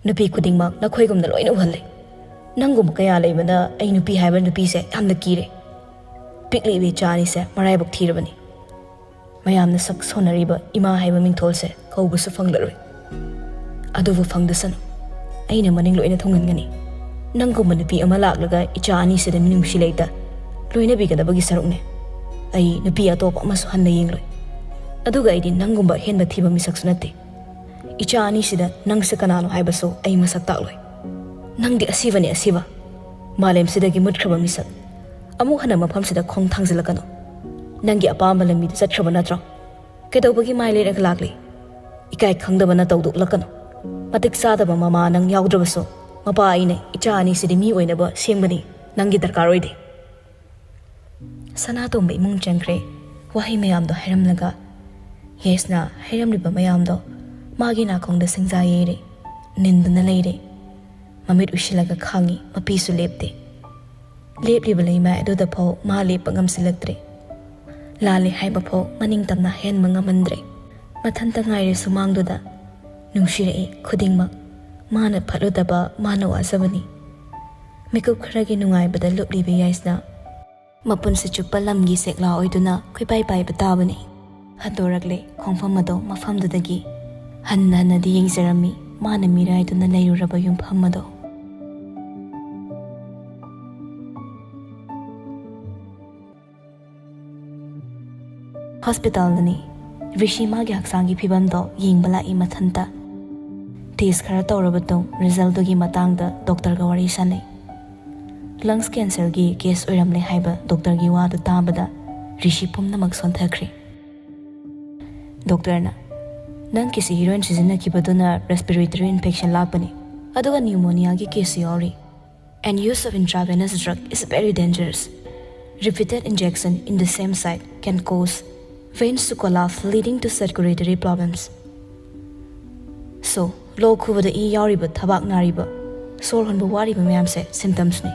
ꯅꯨꯄꯤ ꯈꯨꯗꯤꯡꯃꯛ ꯅꯈꯣꯏꯒꯨꯝꯅ ꯂꯣꯏꯅ ꯎꯍꯜꯂꯦ꯫ ꯅꯪꯒꯨꯝꯕ ꯀꯌꯥ ꯂꯩꯕꯅ ꯑꯩ ꯅꯨꯄꯤ ꯍꯥꯏꯕ ꯅꯨꯄꯤꯁꯦ ꯌꯥꯝꯅ ꯀꯤꯔꯦ꯫ ꯄꯤꯛꯂꯤꯕ ꯏꯆꯥ ꯑꯅꯤꯁꯦ ꯃꯔꯥꯏꯕꯛ ꯊꯤꯔꯕꯅꯤ꯫ ꯃꯌꯥꯝꯅ ꯁꯛ ꯁꯣꯟꯅꯔꯤꯕ ꯏꯃꯥ ꯍꯥꯏꯕ ꯃꯤꯡꯊꯣꯜꯁꯦ ꯀꯧꯕꯁꯨ ꯐꯪꯂꯔꯣꯏ꯫ ꯑꯗꯨꯕꯨ ꯐꯪꯗꯁꯅꯨ, ꯑꯩꯅ ꯃꯅꯤꯡ ꯂꯣꯏꯅ ꯊꯨꯡꯍꯟꯒꯅꯤ꯫ ꯅꯪꯒꯨꯝꯕ ꯅꯨꯄꯤ ꯑꯃ ꯂꯥꯛꯂꯒ ꯏꯆꯥ ꯑꯅꯤꯁꯤꯗ ꯃꯤꯅꯨꯡꯁꯤ ꯂꯩꯇ ꯂꯣꯏꯅꯕꯤꯒꯗꯕꯒꯤ ꯁꯔꯨꯛꯅꯦ꯫ ꯑꯩ ꯅꯨꯄꯤ ꯑꯇꯣꯞꯄ ꯑꯃꯁꯨ ꯍꯟꯅ ꯌꯦꯡꯂꯣꯏ꯫ ꯑꯗꯨꯒ ꯑꯩꯗꯤ ꯅꯪꯒꯨꯝꯕ ꯑꯍꯦꯟꯕ ꯊꯤꯕ ꯃꯤꯁꯛꯁꯨ ꯅꯠꯇꯦ꯫ ꯏꯆꯥ ꯑꯅꯤꯁꯤꯗ ꯅꯪꯁꯦ ꯀꯅꯥꯅꯣ ꯍꯥꯏꯕꯁꯨ ꯑꯩ ꯃꯁꯛ ꯇꯥꯛꯂꯣꯏ꯫ ꯅꯪꯗꯤ ꯑꯁꯤꯕꯅꯤ, ꯑꯁꯤꯕ꯫ ꯃꯥꯂꯦꯝꯁꯤꯗꯒꯤ ꯃꯨꯠꯈ꯭ꯔꯕ ꯃꯤꯁꯛ꯫ ꯑꯃꯨꯛ ꯍꯟꯅ ꯃꯐꯝꯁꯤꯗ ꯈꯣꯡ ꯊꯥꯡꯖꯤꯜꯂꯛꯀꯅꯨ꯫ ꯅꯪꯒꯤ ꯑꯄꯥꯝꯕ ꯂꯝꯕꯤꯗ ꯆꯠꯈ꯭ꯔꯕ ꯅꯠꯇ꯭ꯔꯣ? ꯀꯩꯗꯧꯕꯒꯤ ꯃꯥꯏ ꯂꯩꯔꯒ ꯂꯥꯛꯂꯤ? ꯏꯀꯥꯏ ꯈꯪꯗꯕꯅ ꯇꯧꯗꯣꯛꯂꯛꯀꯅꯨ꯫ ꯃꯇꯤꯛ ꯆꯥꯗꯕ ꯃꯃꯥ ꯅꯪ ꯌꯥꯎꯗ꯭ꯔꯕꯁꯨ, ꯃꯄꯥ ꯑꯩꯅ ꯏꯆꯥ ꯑꯅꯤꯁꯤꯗꯤ ꯃꯤ ꯑꯣꯏꯅꯕ ꯁꯦꯝꯒꯅꯤ꯫ ꯅꯪꯒꯤ ꯗꯔꯀꯥꯔ ꯑꯣꯏꯗꯦ꯫ ꯁꯅꯥꯇꯣꯝꯕ ꯏꯃꯨꯡ ꯆꯪꯈ꯭ꯔꯦ꯫ ꯋꯥꯍꯩ ꯃꯌꯥꯝꯗꯣ ꯍꯥꯏꯔꯝꯂꯒ ꯌꯦꯁꯅ ꯍꯥꯏꯔꯝꯂꯤꯕ ꯃꯌꯥꯝꯗꯣ ꯃꯥꯒꯤ ꯅꯥꯀꯣꯡꯗ ꯁꯤꯡꯖꯥ ꯌꯩꯔꯦ꯫ ꯅꯤꯟꯗꯨꯅ ꯂꯩꯔꯦ꯫ ꯃꯃꯤꯠ ꯎꯏꯁꯤꯜꯂꯒ ꯈꯥꯡꯉꯤ, ꯃꯄꯤꯁꯨ ꯂꯦꯞꯇꯦ꯫ ꯂꯦꯞꯂꯤꯕ ꯂꯩꯃꯥꯏ ꯑꯗꯨꯗ ꯐꯥꯎ ꯃꯥ ꯂꯦꯞꯄ ꯉꯝꯁꯤꯜꯂꯛꯇ꯭ꯔꯦ꯫ ꯂꯥꯜꯂꯦ ꯍꯥꯏꯕ ꯐꯥꯎ ꯃꯅꯤꯡ ꯇꯝꯅ ꯍꯦꯟꯕ ꯉꯝꯍꯟꯗ꯭ꯔꯦ꯫ ꯃꯊꯟꯇ ꯉꯥꯏꯔꯦ ꯁꯨꯃꯥꯡꯗꯨꯗ꯫ ꯅꯨꯡꯁꯤꯔꯛꯏ ꯈꯨꯗꯤꯡꯃꯛ꯫ ꯃꯥꯅ ꯐꯠꯂꯨꯗꯕ, ꯃꯥꯅ ꯋꯥꯖꯕꯅꯤ꯫ ꯃꯤꯀꯨꯞ ꯈꯔꯒꯤ ꯅꯨꯡꯉꯥꯏꯕꯗ ꯂꯨꯞꯂꯤꯕ ꯌꯥꯏꯁꯅ ꯃꯄꯨꯟꯁꯤ ꯆꯨꯞꯄ ꯂꯝꯒꯤ ꯁꯦꯛꯂꯥ ꯑꯣꯏꯗꯨꯅ ꯈꯣꯏꯄꯥꯏ ꯄꯥꯏꯕ ꯇꯥꯕꯅꯤ꯫ ꯍꯟꯗꯣꯔꯛꯂꯦ ꯈꯣꯡꯐꯝ ꯑꯗꯣ ꯃꯐꯝꯗꯨꯗꯒꯤ꯫ ꯍꯟꯅ ꯍꯟꯅꯗꯤ ꯌꯦꯡꯖꯔꯝꯃꯤ ꯃꯥꯅ ꯃꯤꯔꯥꯏꯗꯨꯅ ꯂꯩꯔꯨꯔꯕ ꯌꯨꯝꯐꯝ ꯑꯗꯣ꯫ ꯍꯣꯁꯄꯤꯇꯥꯜꯗꯅꯤ꯫ ꯔꯤꯁꯤ ꯃꯥꯒꯤ ꯍꯛꯆꯥꯡꯒꯤ ꯐꯤꯕꯝꯗꯣ ꯌꯦꯡꯕ ꯂꯥꯛꯏ ꯃꯊꯟꯇ꯫ ꯇꯦꯁ ꯈꯔ ꯇꯧꯔꯕ ꯃꯇꯨꯡ ꯔꯤꯖꯜꯗꯨꯒꯤ ꯃꯇꯥꯡꯗ ꯗꯣꯛꯇꯔꯒ ꯋꯥꯔꯤ ꯁꯥꯟꯅꯩ꯫ ꯂꯪꯁ ꯀꯦꯟꯁꯔꯒꯤ ꯀꯦꯁ ꯑꯣꯏꯔꯝꯂꯦ ꯍꯥꯏꯕ ꯗꯣꯛꯇꯔꯒꯤ ꯋꯥꯗꯨ ꯇꯥꯕꯗ ꯔꯤꯁꯤ ꯄꯨꯝꯅꯃꯛ ꯁꯣꯟꯊꯈ꯭ꯔꯦ꯫ ꯗꯣꯛꯇꯔꯅ, "ꯅꯪ ꯀꯤꯁꯤ ꯍꯤꯔꯣꯏꯟ ꯁꯤꯖꯤꯟꯅꯈꯤꯕꯗꯨꯅ ꯔꯦꯁꯄꯤꯔꯦꯇꯔꯤ ꯏꯟꯐꯦꯛꯁꯟ ꯂꯥꯛꯄꯅꯤ, ꯑꯗꯨꯒ ꯅ꯭ꯌꯨꯃꯣꯅꯤꯌꯥꯒꯤ ꯀꯦꯁꯁꯨ ꯌꯥꯎꯔꯤ꯫ And use of intravenous drug is very dangerous. Repeated injection in the same site can cause veins to collapse, leading to circulatory problems." So, log ꯈꯨꯕꯗ E ꯌꯥꯎꯔꯤꯕ, ꯊꯕꯥꯛ ꯅꯥꯔꯤꯕ, ꯁꯣꯔ ꯍꯣꯟꯕ ꯋꯥꯔꯤꯕ ꯃꯌꯥꯝꯁꯦ ꯁꯤꯝꯇꯝꯁꯅꯤ꯫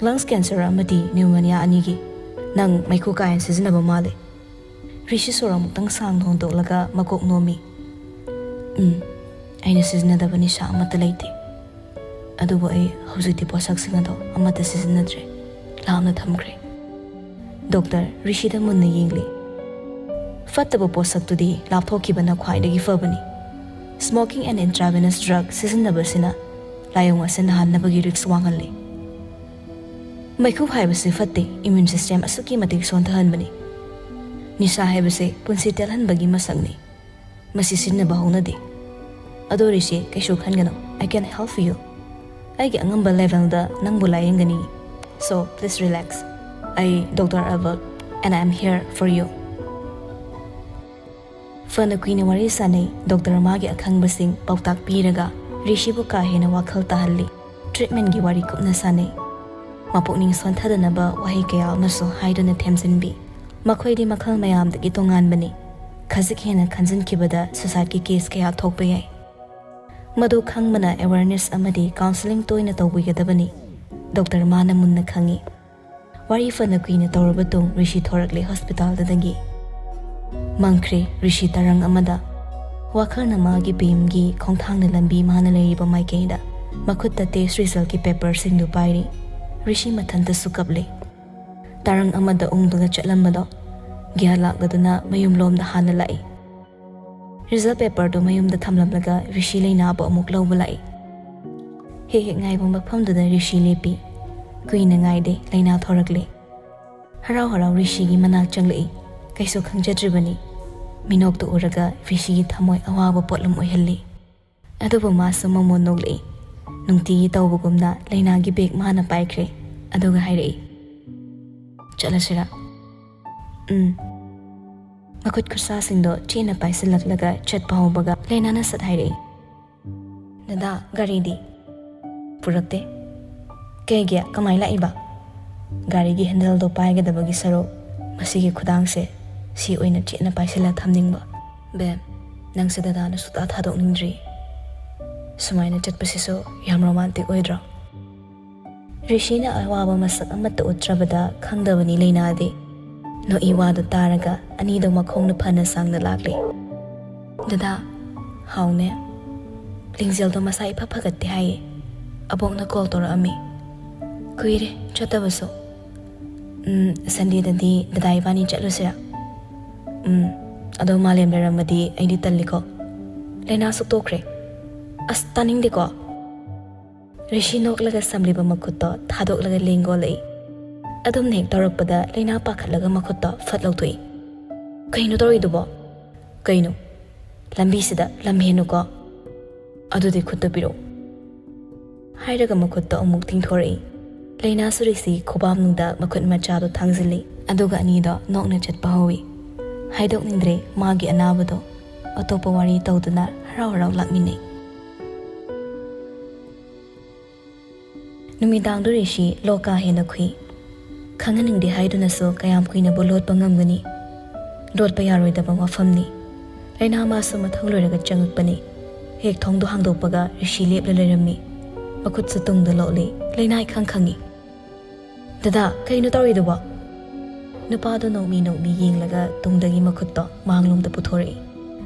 ꯂꯪꯁ ꯀꯦꯟꯁꯔ ꯑꯃꯗꯤ ꯅ꯭ꯌꯨꯃꯣꯅꯤꯌꯥ ꯑꯅꯤꯒꯤ꯫ ꯅꯪ ꯃꯩꯈꯨ ꯀꯥ ꯍꯦꯟꯅ ꯁꯤꯖꯤꯟꯅꯕ ꯃꯥꯜꯂꯦ꯫ ꯔꯤꯁꯤ ꯁꯣꯔ ꯑꯃꯨꯛꯇꯪ ꯁꯥꯡꯅ ꯍꯣꯟꯗꯣꯛꯂꯒ ꯃꯀꯣꯛ ꯅꯣꯝꯃꯤ꯫ "ꯎꯝ, ꯑꯩꯅ ꯁꯤꯖꯤꯟꯅꯗꯕ ꯅꯤꯁꯥ ꯑꯃꯠꯇ ꯂꯩꯇꯦ꯫ ꯑꯗꯨꯕꯨ ꯑꯩ ꯍꯧꯖꯤꯛꯇꯤ ꯄꯣꯠꯁꯛꯁꯤꯡ ꯑꯗꯣ ꯑꯃꯠꯇ ꯁꯤꯖꯤꯟꯅꯗ꯭ꯔꯦ꯫" ꯂꯥꯞꯅ ꯊꯝꯈ꯭ꯔꯦ꯫ ꯗꯣꯛꯇꯔ ꯔꯤꯁꯤꯗ ꯃꯨꯟꯅ ꯌꯦꯡꯂꯤ꯫ "ꯐꯠꯇꯕ ꯄꯣꯠꯁꯛꯇꯨꯗꯤ ꯂꯥꯞꯊꯣꯛꯈꯤꯕꯅ ꯈ꯭ꯋꯥꯏꯗꯒꯤ ꯐꯕꯅꯤ꯫ Smoking and intravenous drug ꯁꯤꯖꯤꯟꯅꯕꯁꯤꯅ ꯂꯥꯏꯑꯣꯡ ꯑꯁꯤ ꯅꯥꯍꯟꯅꯕꯒꯤ ꯔꯤꯛꯁ ꯋꯥꯡꯍꯜꯂꯤ꯫ ꯃꯩꯈꯨ ꯍꯥꯏꯕꯁꯤ ꯐꯠꯇꯦ, ꯏꯃ꯭ꯌꯨꯟ ꯁꯤꯁꯇꯦꯝ ꯑꯁꯨꯛꯀꯤ ꯃꯇꯤꯛ ꯁꯣꯟꯊꯍꯟꯕꯅꯤ꯫ ꯅꯤꯁꯥ ꯍꯥꯏꯕꯁꯦ ꯄꯨꯟꯁꯤ ꯇꯦꯜꯍꯟꯕꯒꯤ ꯃꯁꯛꯅꯤ꯫ ꯃꯁꯤ ꯁꯤꯖꯤꯟꯅꯕ ꯍꯧꯅꯗꯦ꯫ ꯑꯗꯣ ꯔꯤꯁꯤ, ꯀꯩꯁꯨ ꯈꯟꯒꯅꯨ, I can help you. ꯑꯩꯒꯤ ꯑꯉꯝꯕ ꯂꯦꯚꯦꯜꯗ ꯅꯪꯕꯨ ꯂꯥꯌꯦꯡꯒꯅꯤ꯫ So please relax. ꯑꯩ Doctor Albert, and I am here for you. ꯐꯅ ꯀꯨꯏꯅ ꯋꯥꯔꯤ ꯁꯥꯅꯩ꯫ ꯗꯣꯛꯇꯔ ꯃꯥꯒꯤ ꯑꯈꯪꯕꯁꯤꯡ ꯄꯥꯎꯇꯥꯛ ꯄꯤꯔꯒ ꯔꯤꯁꯤꯕꯨ ꯀꯥ ꯍꯦꯟꯅ ꯋꯥꯈꯜ ꯇꯥꯍꯜꯂꯤ꯫ ꯇ꯭ꯔꯤꯠꯃꯦꯟꯒꯤ ꯋꯥꯔꯤ ꯀꯨꯞꯅ ꯁꯥꯅꯩ꯫ ꯃꯄꯨꯛꯅꯤꯡ ꯁꯣꯟꯊꯗꯅꯕ ꯋꯥꯍꯩ ꯀꯌꯥ ꯑꯃꯁꯨ ꯍꯥꯏꯗꯨꯅ ꯊꯦꯝꯖꯤꯟꯕꯤ꯫ ꯃꯈꯣꯏꯗꯤ ꯃꯈꯜ ꯃꯌꯥꯝꯗꯒꯤ ꯇꯣꯉꯥꯟꯕꯅꯤ꯫ ꯈꯖꯤꯛ ꯍꯦꯟꯅ ꯈꯟꯖꯤꯟꯈꯤꯕꯗ ꯁꯨꯁꯥꯏꯗꯀꯤ ꯀꯦꯁ ꯀꯌꯥ ꯊꯣꯛꯄ ꯌꯥꯏ꯫ ꯃꯗꯨ ꯈꯪꯕꯅ ꯑꯦꯋꯦꯔꯅꯦꯁ ꯑꯃꯗꯤ ꯀꯥꯎꯟꯁꯤꯂꯤꯡ ꯇꯣꯏꯅ ꯇꯧꯕꯤꯒꯗꯕꯅꯤ꯫ ꯗꯣꯛꯇꯔ ꯃꯥꯅ ꯃꯨꯟꯅ ꯈꯪꯏ꯫ ꯋꯥꯔꯤ ꯐꯅ ꯀꯨꯏꯅ ꯇꯧꯔꯕ ꯇꯨꯡ ꯔꯤꯁꯤ ꯊꯣꯔꯛꯂꯦ ꯍꯣꯁꯄꯤꯇꯥꯜꯗꯨꯗꯒꯤ꯫ ꯃꯪꯈ꯭ꯔꯦ ꯔꯤꯁꯤ ꯇꯔꯪ ꯑꯃꯗ꯫ ꯋꯥꯈꯜꯅ ꯃꯥꯒꯤ ꯕꯦꯝꯒꯤ ꯈꯣꯡꯊꯥꯡꯅ ꯂꯝꯕꯤ ꯃꯥꯅ ꯂꯩꯔꯤꯕ ꯃꯥꯏꯀꯩꯗ ꯃꯈꯨꯠꯇ ꯇꯦꯁ ꯔꯤꯖꯜꯀꯤ ꯄꯦꯄꯔꯁꯤꯡꯗꯨ ꯄꯥꯏꯔꯤ꯫ ꯔꯤꯁꯤ ꯃꯊꯟꯇꯁꯨ ꯀꯞꯂꯦ꯫ ꯇꯔꯪ ꯑꯃꯗ ꯎꯪꯗꯨꯅ ꯆꯠꯂꯝꯕꯗꯣ ꯒ꯭ꯌꯥꯟ ꯂꯥꯛꯂꯗꯨꯅ ꯃꯌꯨꯝꯂꯣꯝꯗ ꯍꯥꯟꯅ ꯂꯥꯛꯏ꯫ ꯔꯤꯖꯜ ꯄꯦꯄꯔꯗꯨ ꯃꯌꯨꯝꯗ ꯊꯝꯂꯝꯂꯒ ꯔꯤꯁꯤ ꯂꯩꯅꯥꯕꯨ ꯑꯃꯨꯛ ꯂꯧꯕ ꯂꯥꯛꯏ꯫ ꯍꯦꯛ ꯍꯦꯛ ꯉꯥꯏꯕ ꯃꯐꯝꯗꯨꯗ ꯔꯤꯁꯤ ꯂꯦꯞꯄꯤ꯫ ꯀꯨꯏꯅ ꯉꯥꯏꯗꯦ, ꯂꯩꯅꯥ ꯊꯣꯔꯛꯂꯦ꯫ ꯍꯔꯥꯎ ꯍꯔꯥꯎ ꯔꯤꯁꯤꯒꯤ ꯃꯅꯥꯛ ꯆꯪꯂꯛꯏ꯫ ꯀꯩꯁꯨ ꯈꯪꯖꯗ꯭ꯔꯤꯕꯅꯤ꯫ ꯃꯤꯅꯣꯛꯇꯨ ꯎꯔꯒ ꯔꯤꯁꯤꯒꯤ ꯊꯃꯣꯏ ꯑꯋꯥꯕ ꯄꯣꯠꯂꯨꯝ ꯑꯣꯏꯍꯜꯂꯤ꯫ ꯑꯗꯨꯕꯨ ꯃꯥꯁꯨ ꯃꯃꯣꯟ ꯅꯣꯛꯂꯛꯏ꯫ ꯅꯨꯡꯇꯤꯒꯤ ꯇꯧꯕꯒꯨꯝꯅ ꯂꯩꯅꯥꯒꯤ ꯕꯦꯒ ꯃꯥꯅ ꯄꯥꯏꯈ꯭ꯔꯦ꯫ ꯑꯗꯨꯒ ꯍꯥꯏꯔꯛꯏ, "ꯆꯠꯂꯁꯤꯔꯥ?" "ꯎꯝ꯫" ꯃꯈꯨꯠ ꯈꯨꯠꯁꯥꯁꯤꯡꯗꯣ ꯆꯦꯠꯅ ꯄꯥꯏꯁꯤꯜꯂꯛꯂꯒ ꯆꯠꯄ ꯍꯧꯕꯒ ꯂꯩꯅꯥꯅ ꯁꯠ ꯍꯥꯏꯔꯛꯏ, "ꯗꯗꯥ, ꯒꯥꯔꯤꯗꯤ?" "ꯄꯨꯔꯛꯇꯦ꯫" "ꯀꯩꯒꯤ? ꯀꯃꯥꯏ ꯂꯥꯛꯏꯕ?" "ꯒꯥꯔꯤꯒꯤ ꯍꯦꯟꯗꯜꯗꯣ ꯄꯥꯏꯒꯗꯕꯒꯤ ꯁꯔꯨꯛ ꯃꯁꯤꯒꯤ ꯈꯨꯗꯥꯡꯁꯦ ꯁꯤ ꯑꯣꯏꯅ ꯆꯦꯠꯅ ꯄꯥꯏꯁꯤꯜꯂ ꯊꯝꯅꯤꯡꯕ꯫" "ꯕꯦꯝ, ꯅꯪꯁꯦ ꯗꯗꯥꯅ ꯁꯨꯛꯊꯥ ꯊꯥꯗꯣꯛꯅꯤꯡꯗ꯭ꯔꯤ꯫ ꯁꯨꯃꯥꯏꯅ ꯆꯠꯄꯁꯤꯁꯨ ꯌꯥꯝ ꯔꯣꯃꯥꯟꯇꯤꯛ ꯑꯣꯏꯗ꯭ꯔꯣ?" ꯔꯤꯁꯤꯅ ꯑꯋꯥꯕ ꯃꯁꯛ ꯑꯃꯠꯇ ꯎꯠꯇ꯭ꯔꯕꯗ ꯈꯪꯗꯕꯅꯤ ꯂꯩꯅꯥꯗꯤ꯫ ꯅꯣꯛꯏ ꯋꯥꯗꯨ ꯇꯥꯔꯒ ꯑꯅꯤꯗꯣ ꯃꯈꯣꯡꯅ ꯐꯅ ꯁꯥꯡꯅ ꯂꯥꯛꯂꯤ꯫ "ꯗꯗꯥ, ꯍꯥꯎꯅꯦ꯫ ꯂꯤꯡꯖꯦꯜꯗꯣ ꯃꯁꯥ ꯏꯐ ꯐꯒꯠꯇꯦ ꯍꯥꯏꯌꯦ꯫ ꯑꯕꯣꯛꯅ ꯀꯣꯜ ꯇꯧꯔꯛꯑꯝꯃꯤ꯫ ꯀꯨꯏꯔꯦ ꯆꯠꯇꯕꯁꯨ꯫ ꯎꯝ, ꯁꯟꯗꯦꯗꯗꯤ ꯗꯗꯥ ꯏꯕꯥꯅꯤ ꯆꯠꯂꯨꯁꯤꯔꯥ?" "ꯎꯝ, ꯑꯗꯣ ꯃꯥꯂꯦꯝ ꯂꯩꯔꯝꯃꯗꯤ ꯑꯩꯗꯤ ꯇꯜꯂꯤꯀꯣ꯫ ꯂꯩꯅꯥ ꯁꯨꯛꯇꯣꯛꯈ꯭ꯔꯦ꯫" "ꯑꯁ, ꯇꯥꯅꯤꯡꯗꯦꯀꯣ꯫" ꯔꯤꯁꯤ ꯅꯣꯛꯂꯒ ꯁꯝꯂꯤꯕ ꯃꯈꯨꯠꯇꯣ ꯊꯥꯗꯣꯛꯂꯒ ꯂꯦꯡꯒꯣꯜꯂꯛꯏ꯫ ꯑꯗꯨꯝꯅ ꯍꯦꯛ ꯇꯧꯔꯛꯄꯗ ꯂꯩꯅꯥ ꯄꯥꯈꯠꯂꯒ ꯃꯈꯨꯠꯇꯣ ꯐꯠ ꯂꯧꯊꯣꯛꯏ꯫ ꯀꯩꯅꯣ ꯇꯧꯔꯤꯗꯨꯕꯣ? ꯀꯩꯅꯣ? ꯂꯝꯕꯤꯁꯤꯗ ꯂꯝ ꯍꯦꯟꯅꯨꯀꯣ꯫ ꯑꯗꯨꯗꯤ ꯈꯨꯠꯇꯨ ꯄꯤꯔꯛꯎ꯫ ꯍꯥꯏꯔꯒ ꯃꯈꯨꯠꯇꯣ ꯑꯃꯨꯛ ꯇꯤꯡꯊꯣꯔꯛꯏ꯫ ꯂꯩꯅꯥꯁꯨ ꯔꯤꯁꯤ ꯈꯨꯕꯥꯝꯅꯨꯡꯗ ꯃꯈꯨꯠ ꯃꯆꯥꯗꯣ ꯊꯥꯡꯖꯤꯜꯂꯤ꯫ ꯑꯗꯨꯒ ꯑꯅꯤꯗꯣ ꯅꯣꯛꯅ ꯆꯠꯄ ꯍꯧꯏ꯫ ꯍꯥꯏꯗꯣꯛꯅꯤꯡꯗ꯭ꯔꯦ ꯃꯥꯒꯤ ꯑꯅꯥꯕꯗꯣ꯫ ꯑꯇꯣꯞꯄ ꯋꯥꯔꯤ ꯇꯧꯗꯨꯅ ꯍꯔꯥꯎ ꯍꯔꯥꯎ ꯂꯥꯛꯃꯤꯟꯅꯩ꯫ ꯅꯨꯃꯤꯗꯥꯡꯗꯨ ꯔꯤꯁꯤ ꯂꯣꯛ ꯀꯥ ꯍꯦꯟꯅ ꯈꯨꯏ꯫ ꯈꯪꯍꯟꯅꯤꯡꯗꯦ ꯍꯥꯏꯗꯨꯅꯁꯨ ꯀꯌꯥꯝ ꯀꯨꯏꯅꯕꯨ ꯂꯣꯠꯄ ꯉꯝꯒꯅꯤ? ꯂꯣꯠꯄ ꯌꯥꯔꯣꯏꯗꯕ ꯋꯥꯐꯝꯅꯤ꯫ ꯂꯩꯅꯥ ꯃꯥꯁꯨ ꯃꯊꯧ ꯂꯣꯏꯔꯒ ꯆꯪꯉꯛꯄꯅꯤ꯫ ꯍꯦꯛ ꯊꯣꯡꯗꯣ ꯍꯥꯡꯗꯣꯛꯄꯒ ꯔꯤꯁꯤ ꯂꯦꯞꯂ ꯂꯩꯔꯝꯃꯤ꯫ ꯃꯈꯨꯠꯁꯨ ꯇꯨꯡꯗ ꯂꯣꯠꯂꯤ꯫ ꯂꯩꯅꯥ ꯏꯈꯪ ꯈꯪꯉꯤ꯫ "ꯗꯗꯥ, ꯀꯩꯅꯣ ꯇꯧꯔꯤꯗꯨꯕꯣ?" ꯅꯨꯄꯥꯗꯣ ꯅꯣꯛꯃꯤ ꯅꯣꯛꯃꯤ ꯌꯦꯡꯂꯒ ꯇꯨꯡꯗꯒꯤ ꯃꯈꯨꯠꯇꯣ ꯃꯥꯡꯂꯣꯝꯗ ꯄꯨꯊꯣꯔꯛꯏ꯫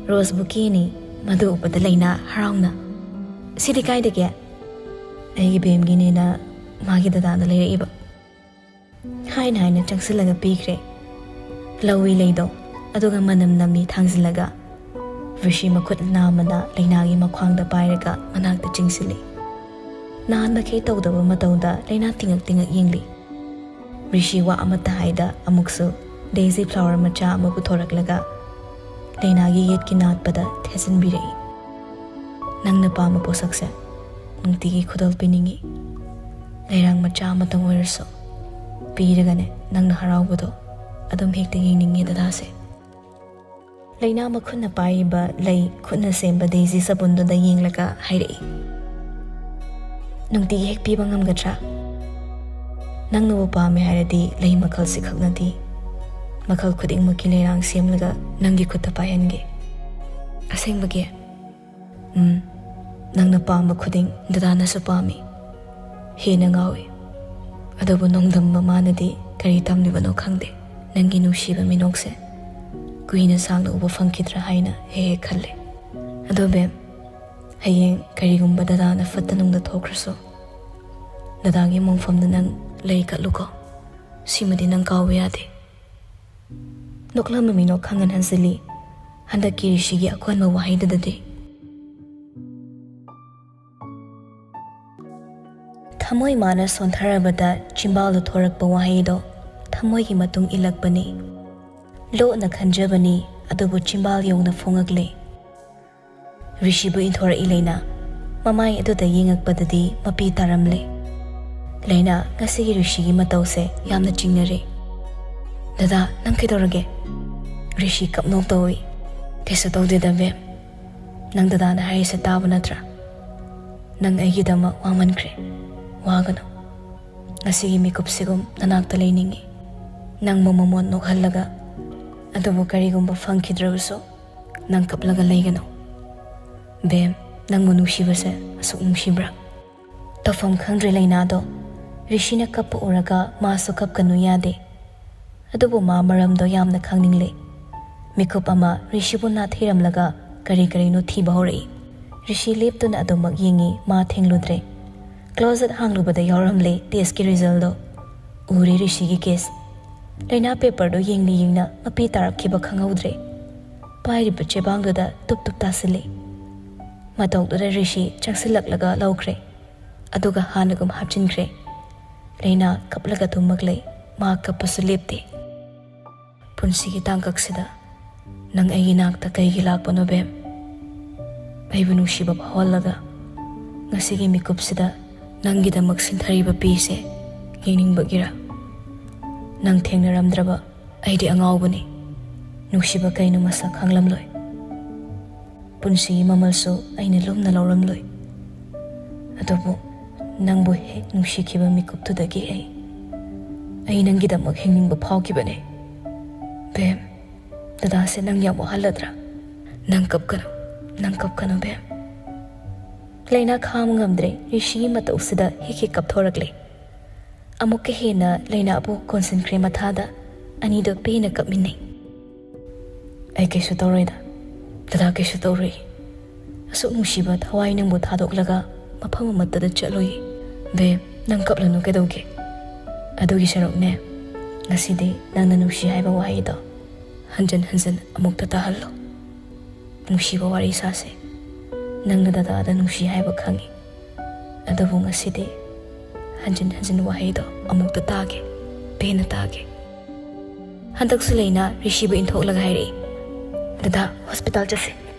"ꯔꯣꯁ ꯕꯨꯀꯦꯅꯤ꯫" ꯃꯗꯨ ꯎꯕꯗ ꯂꯩꯅꯥ ꯍꯔꯥꯎꯅ, "ꯁꯤꯗꯤ ꯀꯥꯏꯗꯒꯤ?" "ꯑꯩꯒꯤ ꯕꯦꯝꯒꯤꯅꯦꯅ ꯃꯥꯒꯤ ꯗꯗꯥꯅ ꯂꯩꯔꯛꯏꯕ꯫" ꯍꯥꯏꯅ ꯍꯥꯏꯅ ꯆꯪꯁꯤꯜꯂꯒ ꯄꯤꯈ꯭ꯔꯦ꯫ ꯂꯧꯏ ꯂꯩꯗꯣ꯫ ꯑꯗꯨꯒ ꯃꯅꯝ ꯅꯝꯃꯤ ꯊꯥꯡꯖꯤꯜꯂꯒ ꯔꯤꯁꯤ ꯃꯈꯨꯠ ꯅꯥꯝꯃꯅ ꯂꯩꯅꯥꯒꯤ ꯃꯈ꯭ꯋꯥꯡꯗ ꯄꯥꯏꯔꯒ ꯃꯅꯥꯛꯇ ꯆꯤꯡꯁꯤꯜꯂꯤ꯫ ꯅꯍꯥꯟꯃꯈꯩ ꯇꯧꯗꯕ ꯃꯇꯧꯗ ꯂꯩꯅꯥ ꯇꯤꯡꯉꯛ ꯇꯤꯡꯉꯛ ꯌꯦꯡꯂꯤ꯫ ꯔꯤꯁꯤ ꯋꯥ ꯑꯃꯠꯇ ꯍꯥꯏꯗ ꯑꯃꯨꯛꯁꯨ ꯗꯦꯖꯤ ꯐ꯭ꯂꯥꯋꯔ ꯃꯆꯥ ꯑꯃ ꯄꯨꯊꯣꯔꯛꯂꯒ ꯂꯩꯅꯥꯒꯤ ꯌꯦꯠꯀꯤ ꯅꯥꯠꯄꯗ ꯊꯦꯠꯆꯤꯟꯕꯤꯔꯛꯏ꯫ "ꯅꯪꯅ ꯄꯥꯝꯕ ꯄꯣꯠꯁꯛꯁꯦ ꯅꯨꯡꯇꯤꯒꯤ ꯈꯨꯗꯣꯜ ꯄꯤꯅꯤꯡꯏ꯫ ꯂꯩꯔꯥꯡ ꯃꯆꯥ ꯑꯃꯇꯪ ꯑꯣꯏꯔꯁꯨ ꯄꯤꯔꯒꯅꯦ ꯅꯪꯅ ꯍꯔꯥꯎꯕꯗꯣ ꯑꯗꯨꯝ ꯍꯦꯛꯇ ꯌꯦꯡꯅꯤꯡꯉꯦ ꯗꯗꯥꯁꯦ꯫" ꯂꯩꯅꯥ ꯃꯈꯨꯠꯅ ꯄꯥꯏꯔꯤꯕ ꯂꯩ ꯈꯨꯠꯅ ꯁꯦꯝꯕ ꯗꯦꯖꯤ ꯆꯕꯨꯟꯗꯨꯗ ꯌꯦꯡꯂꯒ ꯍꯥꯏꯔꯛꯏ, "ꯅꯨꯡꯇꯤꯒꯤ ꯍꯦꯛ ꯄꯤꯕ ꯉꯝꯒꯗ꯭ꯔꯥ? ꯅꯪꯅꯕꯨ ꯄꯥꯝꯃꯦ ꯍꯥꯏꯔꯗꯤ ꯂꯩ ꯃꯈꯜꯁꯤ ꯈꯛꯅꯗꯤ ꯃꯈꯜ ꯈꯨꯗꯤꯡꯃꯛꯀꯤ ꯂꯩꯔꯥꯡ ꯁꯦꯝꯂꯒ ꯅꯪꯒꯤ ꯈꯨꯠꯇ ꯄꯥꯏꯍꯟꯒꯦ꯫" "ꯑꯁꯦꯡꯕꯒꯤ?" "ꯎꯝ, ꯅꯪꯅ ꯄꯥꯝꯕ ꯈꯨꯗꯤꯡ ꯗꯗꯥꯅꯁꯨ ꯄꯥꯝꯃꯤ꯫ ꯍꯦꯟꯅ ꯉꯥꯎꯏ꯫ ꯑꯗꯨꯕꯨ ꯅꯣꯡꯗꯝ ꯃꯃꯥꯅꯗꯤ ꯀꯔꯤ ꯇꯝꯂꯤꯕꯅꯣ ꯈꯪꯗꯦ꯫ ꯅꯪꯒꯤ ꯅꯨꯡꯁꯤꯕ ꯃꯤꯅꯣꯛꯁꯦ ꯀꯨꯏꯅ ꯁꯥꯡꯅ ꯎꯕ ꯐꯪꯈꯤꯗ꯭ꯔꯥ ꯍꯥꯏꯅ ꯍꯦꯛ ꯍꯦꯛ ꯈꯜꯂꯦ꯫ ꯑꯗꯣ ꯕꯦꯝ, ꯍꯌꯦꯡ ꯀꯔꯤꯒꯨꯝꯕ ꯗꯗꯥꯅ ꯐꯠꯇ ꯅꯨꯡꯗ ꯊꯣꯛꯈ꯭ꯔꯁꯨ, ꯗꯗꯥꯒꯤ ꯃꯣꯡꯐꯝꯗ ꯅꯪ ꯂꯩ ꯀꯠꯂꯨꯀꯣ꯫ ꯁꯤꯃꯗꯤ ꯅꯪ ꯀꯥꯎꯕ ꯌꯥꯗꯦ꯫" ꯅꯣꯛꯂꯝꯕ ꯃꯤꯅꯣꯛ ꯈꯪꯍꯟ ꯍꯟꯖꯤꯜꯂꯤ꯫ ꯍꯟꯗꯛꯀꯤ ꯔꯤꯁꯤꯒꯤ ꯑꯀꯣꯟꯕ ꯋꯥꯍꯩꯗꯨꯗꯗꯤ ꯊꯃꯣꯏ ꯃꯥꯅ ꯁꯣꯟꯊꯔꯕꯗ ꯆꯤꯝꯕꯥꯜꯗ ꯊꯣꯔꯛꯄ ꯋꯥꯍꯩꯗꯣ ꯊꯃꯣꯏꯒꯤ ꯃꯇꯨꯡ ꯏꯜꯂꯛꯄꯅꯤ꯫ ꯂꯣꯠꯅ ꯈꯟꯖꯕꯅꯤ, ꯑꯗꯨꯕꯨ ꯆꯤꯝꯕꯥꯜ ꯌꯧꯅ ꯐꯣꯡꯉꯛꯂꯦ꯫ ꯔꯤꯁꯤꯕꯨ ꯏꯟꯊꯣꯔꯛꯏ ꯂꯩꯅꯥ꯫ ꯃꯃꯥꯏ ꯑꯗꯨꯗ ꯌꯦꯡꯉꯛꯄꯗꯗꯤ ꯃꯄꯤ ꯇꯥꯔꯝꯂꯦ꯫ ꯂꯩꯅꯥ, ꯉꯁꯤꯒꯤ ꯔꯤꯁꯤꯒꯤ ꯃꯇꯧꯁꯦ ꯌꯥꯝꯅ ꯆꯤꯡꯅꯔꯦ꯫ "ꯗꯗꯥ, ꯅꯪ ꯀꯩꯗꯧꯔꯒꯦ?" ꯔꯤꯁꯤ ꯀꯞꯅꯣꯛ ꯇꯧꯏ꯫ "ꯀꯩꯁꯨ ꯇꯧꯗꯦꯗ ꯕꯦꯝ꯫ ꯅꯪ ꯗꯗꯥꯅ ꯍꯥꯏꯔꯤꯁꯦ ꯇꯥꯕ ꯅꯠꯇ꯭ꯔꯥ? ꯅꯪ ꯑꯩꯒꯤꯗꯃꯛ ꯋꯥꯃꯟꯈ꯭ꯔꯦ꯫ ꯋꯥꯒꯅꯨ꯫ ꯉꯁꯤꯒꯤ ꯃꯤꯀꯨꯞꯁꯤꯒꯨꯝ ꯅꯅꯥꯛꯇ ꯂꯩꯅꯤꯡꯏ꯫ ꯅꯪꯕꯨ ꯃꯃꯣꯟ ꯅꯣꯛꯍꯜꯂꯒ, ꯑꯗꯨꯕꯨ ꯀꯔꯤꯒꯨꯝꯕ ꯐꯪꯈꯤꯗ꯭ꯔꯕꯁꯨ ꯅꯪ ꯀꯞꯂꯒ ꯂꯩꯒꯅꯨ꯫ ꯕꯦꯝ, ꯅꯪꯕꯨ ꯅꯨꯡꯁꯤꯕꯁꯦ ꯑꯁꯨꯛ ꯅꯨꯡꯁꯤꯕ꯭ꯔꯥ?" ꯇꯧꯐꯝ ꯈꯪꯗ꯭ꯔꯦ ꯂꯩꯅꯥꯗꯣ꯫ ꯔꯤꯁꯤꯅ ꯀꯞꯄ ꯎꯔꯒ ꯃꯥꯁꯨ ꯀꯞꯀꯅꯨ ꯌꯥꯗꯦ꯫ ꯑꯗꯨꯕꯨ ꯃꯥ ꯃꯔꯝꯗꯣ ꯌꯥꯝꯅ ꯈꯪꯅꯤꯡꯂꯦ꯫ ꯃꯤꯀꯨꯞ ꯑꯃ ꯔꯤꯁꯤꯕꯨ ꯅꯥꯊꯩꯔꯝꯂꯒ ꯀꯔꯤ ꯀꯔꯤꯅꯣ ꯊꯤꯕ ꯍꯧꯔꯛꯏ꯫ ꯔꯤꯁꯤ ꯂꯦꯞꯇꯨꯅ ꯑꯗꯨꯃꯛ ꯌꯦꯡꯉꯤ, ꯃꯥ ꯊꯦꯡꯂꯨꯗ꯭ꯔꯦ꯫ ꯀ꯭ꯂꯣꯖꯦꯠ ꯍꯥꯡꯂꯨꯕꯗ ꯌꯥꯎꯔꯝꯂꯦ ꯇꯦꯁꯀꯤ ꯔꯤꯖꯜꯗꯣ꯫ ꯎꯔꯦ ꯔꯤꯁꯤꯒꯤ ꯀꯦꯁ꯫ ꯂꯩꯅꯥ ꯄꯦꯄꯔꯗꯣ ꯌꯦꯡꯅ ꯌꯦꯡꯅ ꯃꯄꯤ ꯇꯥꯔꯛꯈꯤꯕ ꯈꯪꯍꯧꯗ꯭ꯔꯦ꯫ ꯄꯥꯏꯔꯤꯕ ꯆꯦꯕꯥꯡꯗꯨꯗ ꯇꯨꯞ ꯇꯨꯞ ꯇꯥꯁꯤꯜꯂꯤ꯫ ꯃꯇꯧꯗꯨꯗ ꯔꯤꯁꯤ ꯆꯪꯁꯤꯜꯂꯛꯂꯒ ꯂꯧꯈ꯭ꯔꯦ꯫ ꯑꯗꯨꯒ ꯍꯥꯟꯅꯒꯨꯝ ꯍꯥꯞꯆꯤꯟꯈ꯭ꯔꯦ꯫ ꯂꯩꯅꯥ ꯀꯞꯂꯒ ꯇꯨꯝꯃꯛꯂꯦ꯫ ꯃꯥ ꯀꯞꯄꯁꯨ ꯂꯦꯞꯇꯦ꯫ ꯄꯨꯟꯁꯤꯒꯤ ꯇꯥꯡꯀꯛꯁꯤꯗ ꯅꯪ ꯑꯩꯒꯤ ꯅꯥꯛꯇ ꯀꯩꯒꯤ ꯂꯥꯛꯄꯅꯣ ꯕꯦꯝ? ꯑꯩꯕꯨ ꯅꯨꯡꯁꯤꯕ ꯐꯥꯎꯍꯜꯂꯒ ꯉꯁꯤꯒꯤ ꯃꯤꯀꯨꯞꯁꯤꯗ ꯅꯪꯒꯤꯗꯃꯛ ꯁꯤꯟꯊꯔꯤꯕ ꯄꯤꯁꯦ ꯌꯦꯡꯅꯤꯡꯕꯒꯤꯔꯥ? ꯅꯪ ꯊꯦꯡꯅꯔꯝꯗ꯭ꯔꯕ ꯑꯩꯗꯤ ꯑꯉꯥꯎꯕꯅꯤ꯫ ꯅꯨꯡꯁꯤꯕ ꯀꯩꯅꯣ ꯃꯁꯛ ꯈꯪꯂꯝꯂꯣꯏ꯫ ꯄꯨꯟꯁꯤꯒꯤ ꯃꯃꯜꯁꯨ ꯑꯩꯅ ꯂꯨꯝꯅ ꯂꯧꯔꯝꯂꯣꯏ꯫ ꯑꯗꯨꯕꯨ ꯅꯪꯕꯨ ꯍꯦꯛ ꯅꯨꯡꯁꯤꯈꯤꯕ ꯃꯤꯀꯨꯞꯇꯨꯗꯒꯤ ꯑꯩ, ꯑꯩ ꯅꯪꯒꯤꯗꯃꯛ ꯍꯤꯡꯅꯤꯡꯕ ꯐꯥꯎꯈꯤꯕꯅꯦ꯫ ꯕꯦꯝ, ꯗꯗꯥꯁꯦ ꯅꯪ ꯌꯥꯝ ꯋꯥꯍꯜꯂꯗ꯭ꯔꯥ? ꯅꯪ ꯀꯞꯀꯅꯨ, ꯅꯪ ꯀꯞꯀꯅꯨ ꯕꯦꯝ꯫ ꯂꯩꯅꯥ ꯈꯥꯡꯕ ꯉꯝꯗ꯭ꯔꯦ, ꯔꯤꯁꯤꯒꯤ ꯃꯇꯧꯁꯤꯗ ꯍꯦꯛ ꯍꯦꯛ ꯀꯞꯊꯣꯔꯛꯂꯦ꯫ ꯑꯃꯨꯛꯀ ꯍꯦꯟꯅ ꯂꯩꯅꯥꯕꯨ ꯀꯣꯟꯁꯤꯟꯈ꯭ꯔꯦ ꯃꯊꯥꯗ꯫ ꯑꯅꯤꯗꯣ ꯄꯦꯟꯅ ꯀꯞꯃꯤꯟꯅꯩ꯫ "ꯑꯩ ꯀꯩꯁꯨ ꯇꯧꯔꯣꯏꯗ, ꯗꯗꯥ ꯀꯩꯁꯨ ꯇꯧꯔꯣꯏ꯫ ꯑꯁꯨꯛ ꯅꯨꯡꯁꯤꯕ ꯊꯋꯥꯏ ꯅꯪꯕꯨ ꯊꯥꯗꯣꯛꯂꯒ ꯃꯐꯝ ꯑꯃꯠꯇꯗ ꯆꯠꯂꯣꯏ꯫ ꯕꯦꯝ, ꯅꯪ ꯀꯞꯂꯅꯨ ꯀꯩꯗꯧꯒꯦ? ꯑꯗꯨꯒꯤ ꯁꯔꯨꯛꯅꯦ, ꯉꯁꯤꯗꯤ ꯅꯪꯅ ꯅꯨꯡꯁꯤ ꯍꯥꯏꯕ ꯋꯥꯍꯩꯗꯣ ꯍꯟꯖꯤꯟ ꯍꯟꯖꯤꯟ ꯑꯃꯨꯛꯇ ꯇꯥꯍꯜꯂꯣ꯫ ꯅꯨꯡꯁꯤꯕ ꯋꯥꯔꯤ ꯁꯥꯁꯦ꯫ ꯅꯪꯅ ꯗꯗꯥꯗ ꯅꯨꯡꯁꯤ ꯍꯥꯏꯕ ꯈꯪꯉꯤ꯫ ꯑꯗꯨꯕꯨ ꯉꯁꯤꯗꯤ ꯍꯟꯖꯤꯟ ꯍꯟꯖꯤꯟ ꯋꯥꯍꯩꯗꯣ ꯑꯃꯨꯛꯇ ꯇꯥꯒꯦ, ꯄꯦꯟꯅ ꯇꯥꯒꯦ꯫" ꯍꯟꯗꯛꯁꯨ ꯂꯩꯅꯥ ꯔꯤꯁꯤꯕꯨ ꯏꯟꯊꯣꯛꯂꯒ ꯍꯥꯏꯔꯛꯏ, "ꯗꯗꯥ, ꯍꯣꯁꯄꯤꯇꯥꯜ ꯆꯠꯁꯦ꯫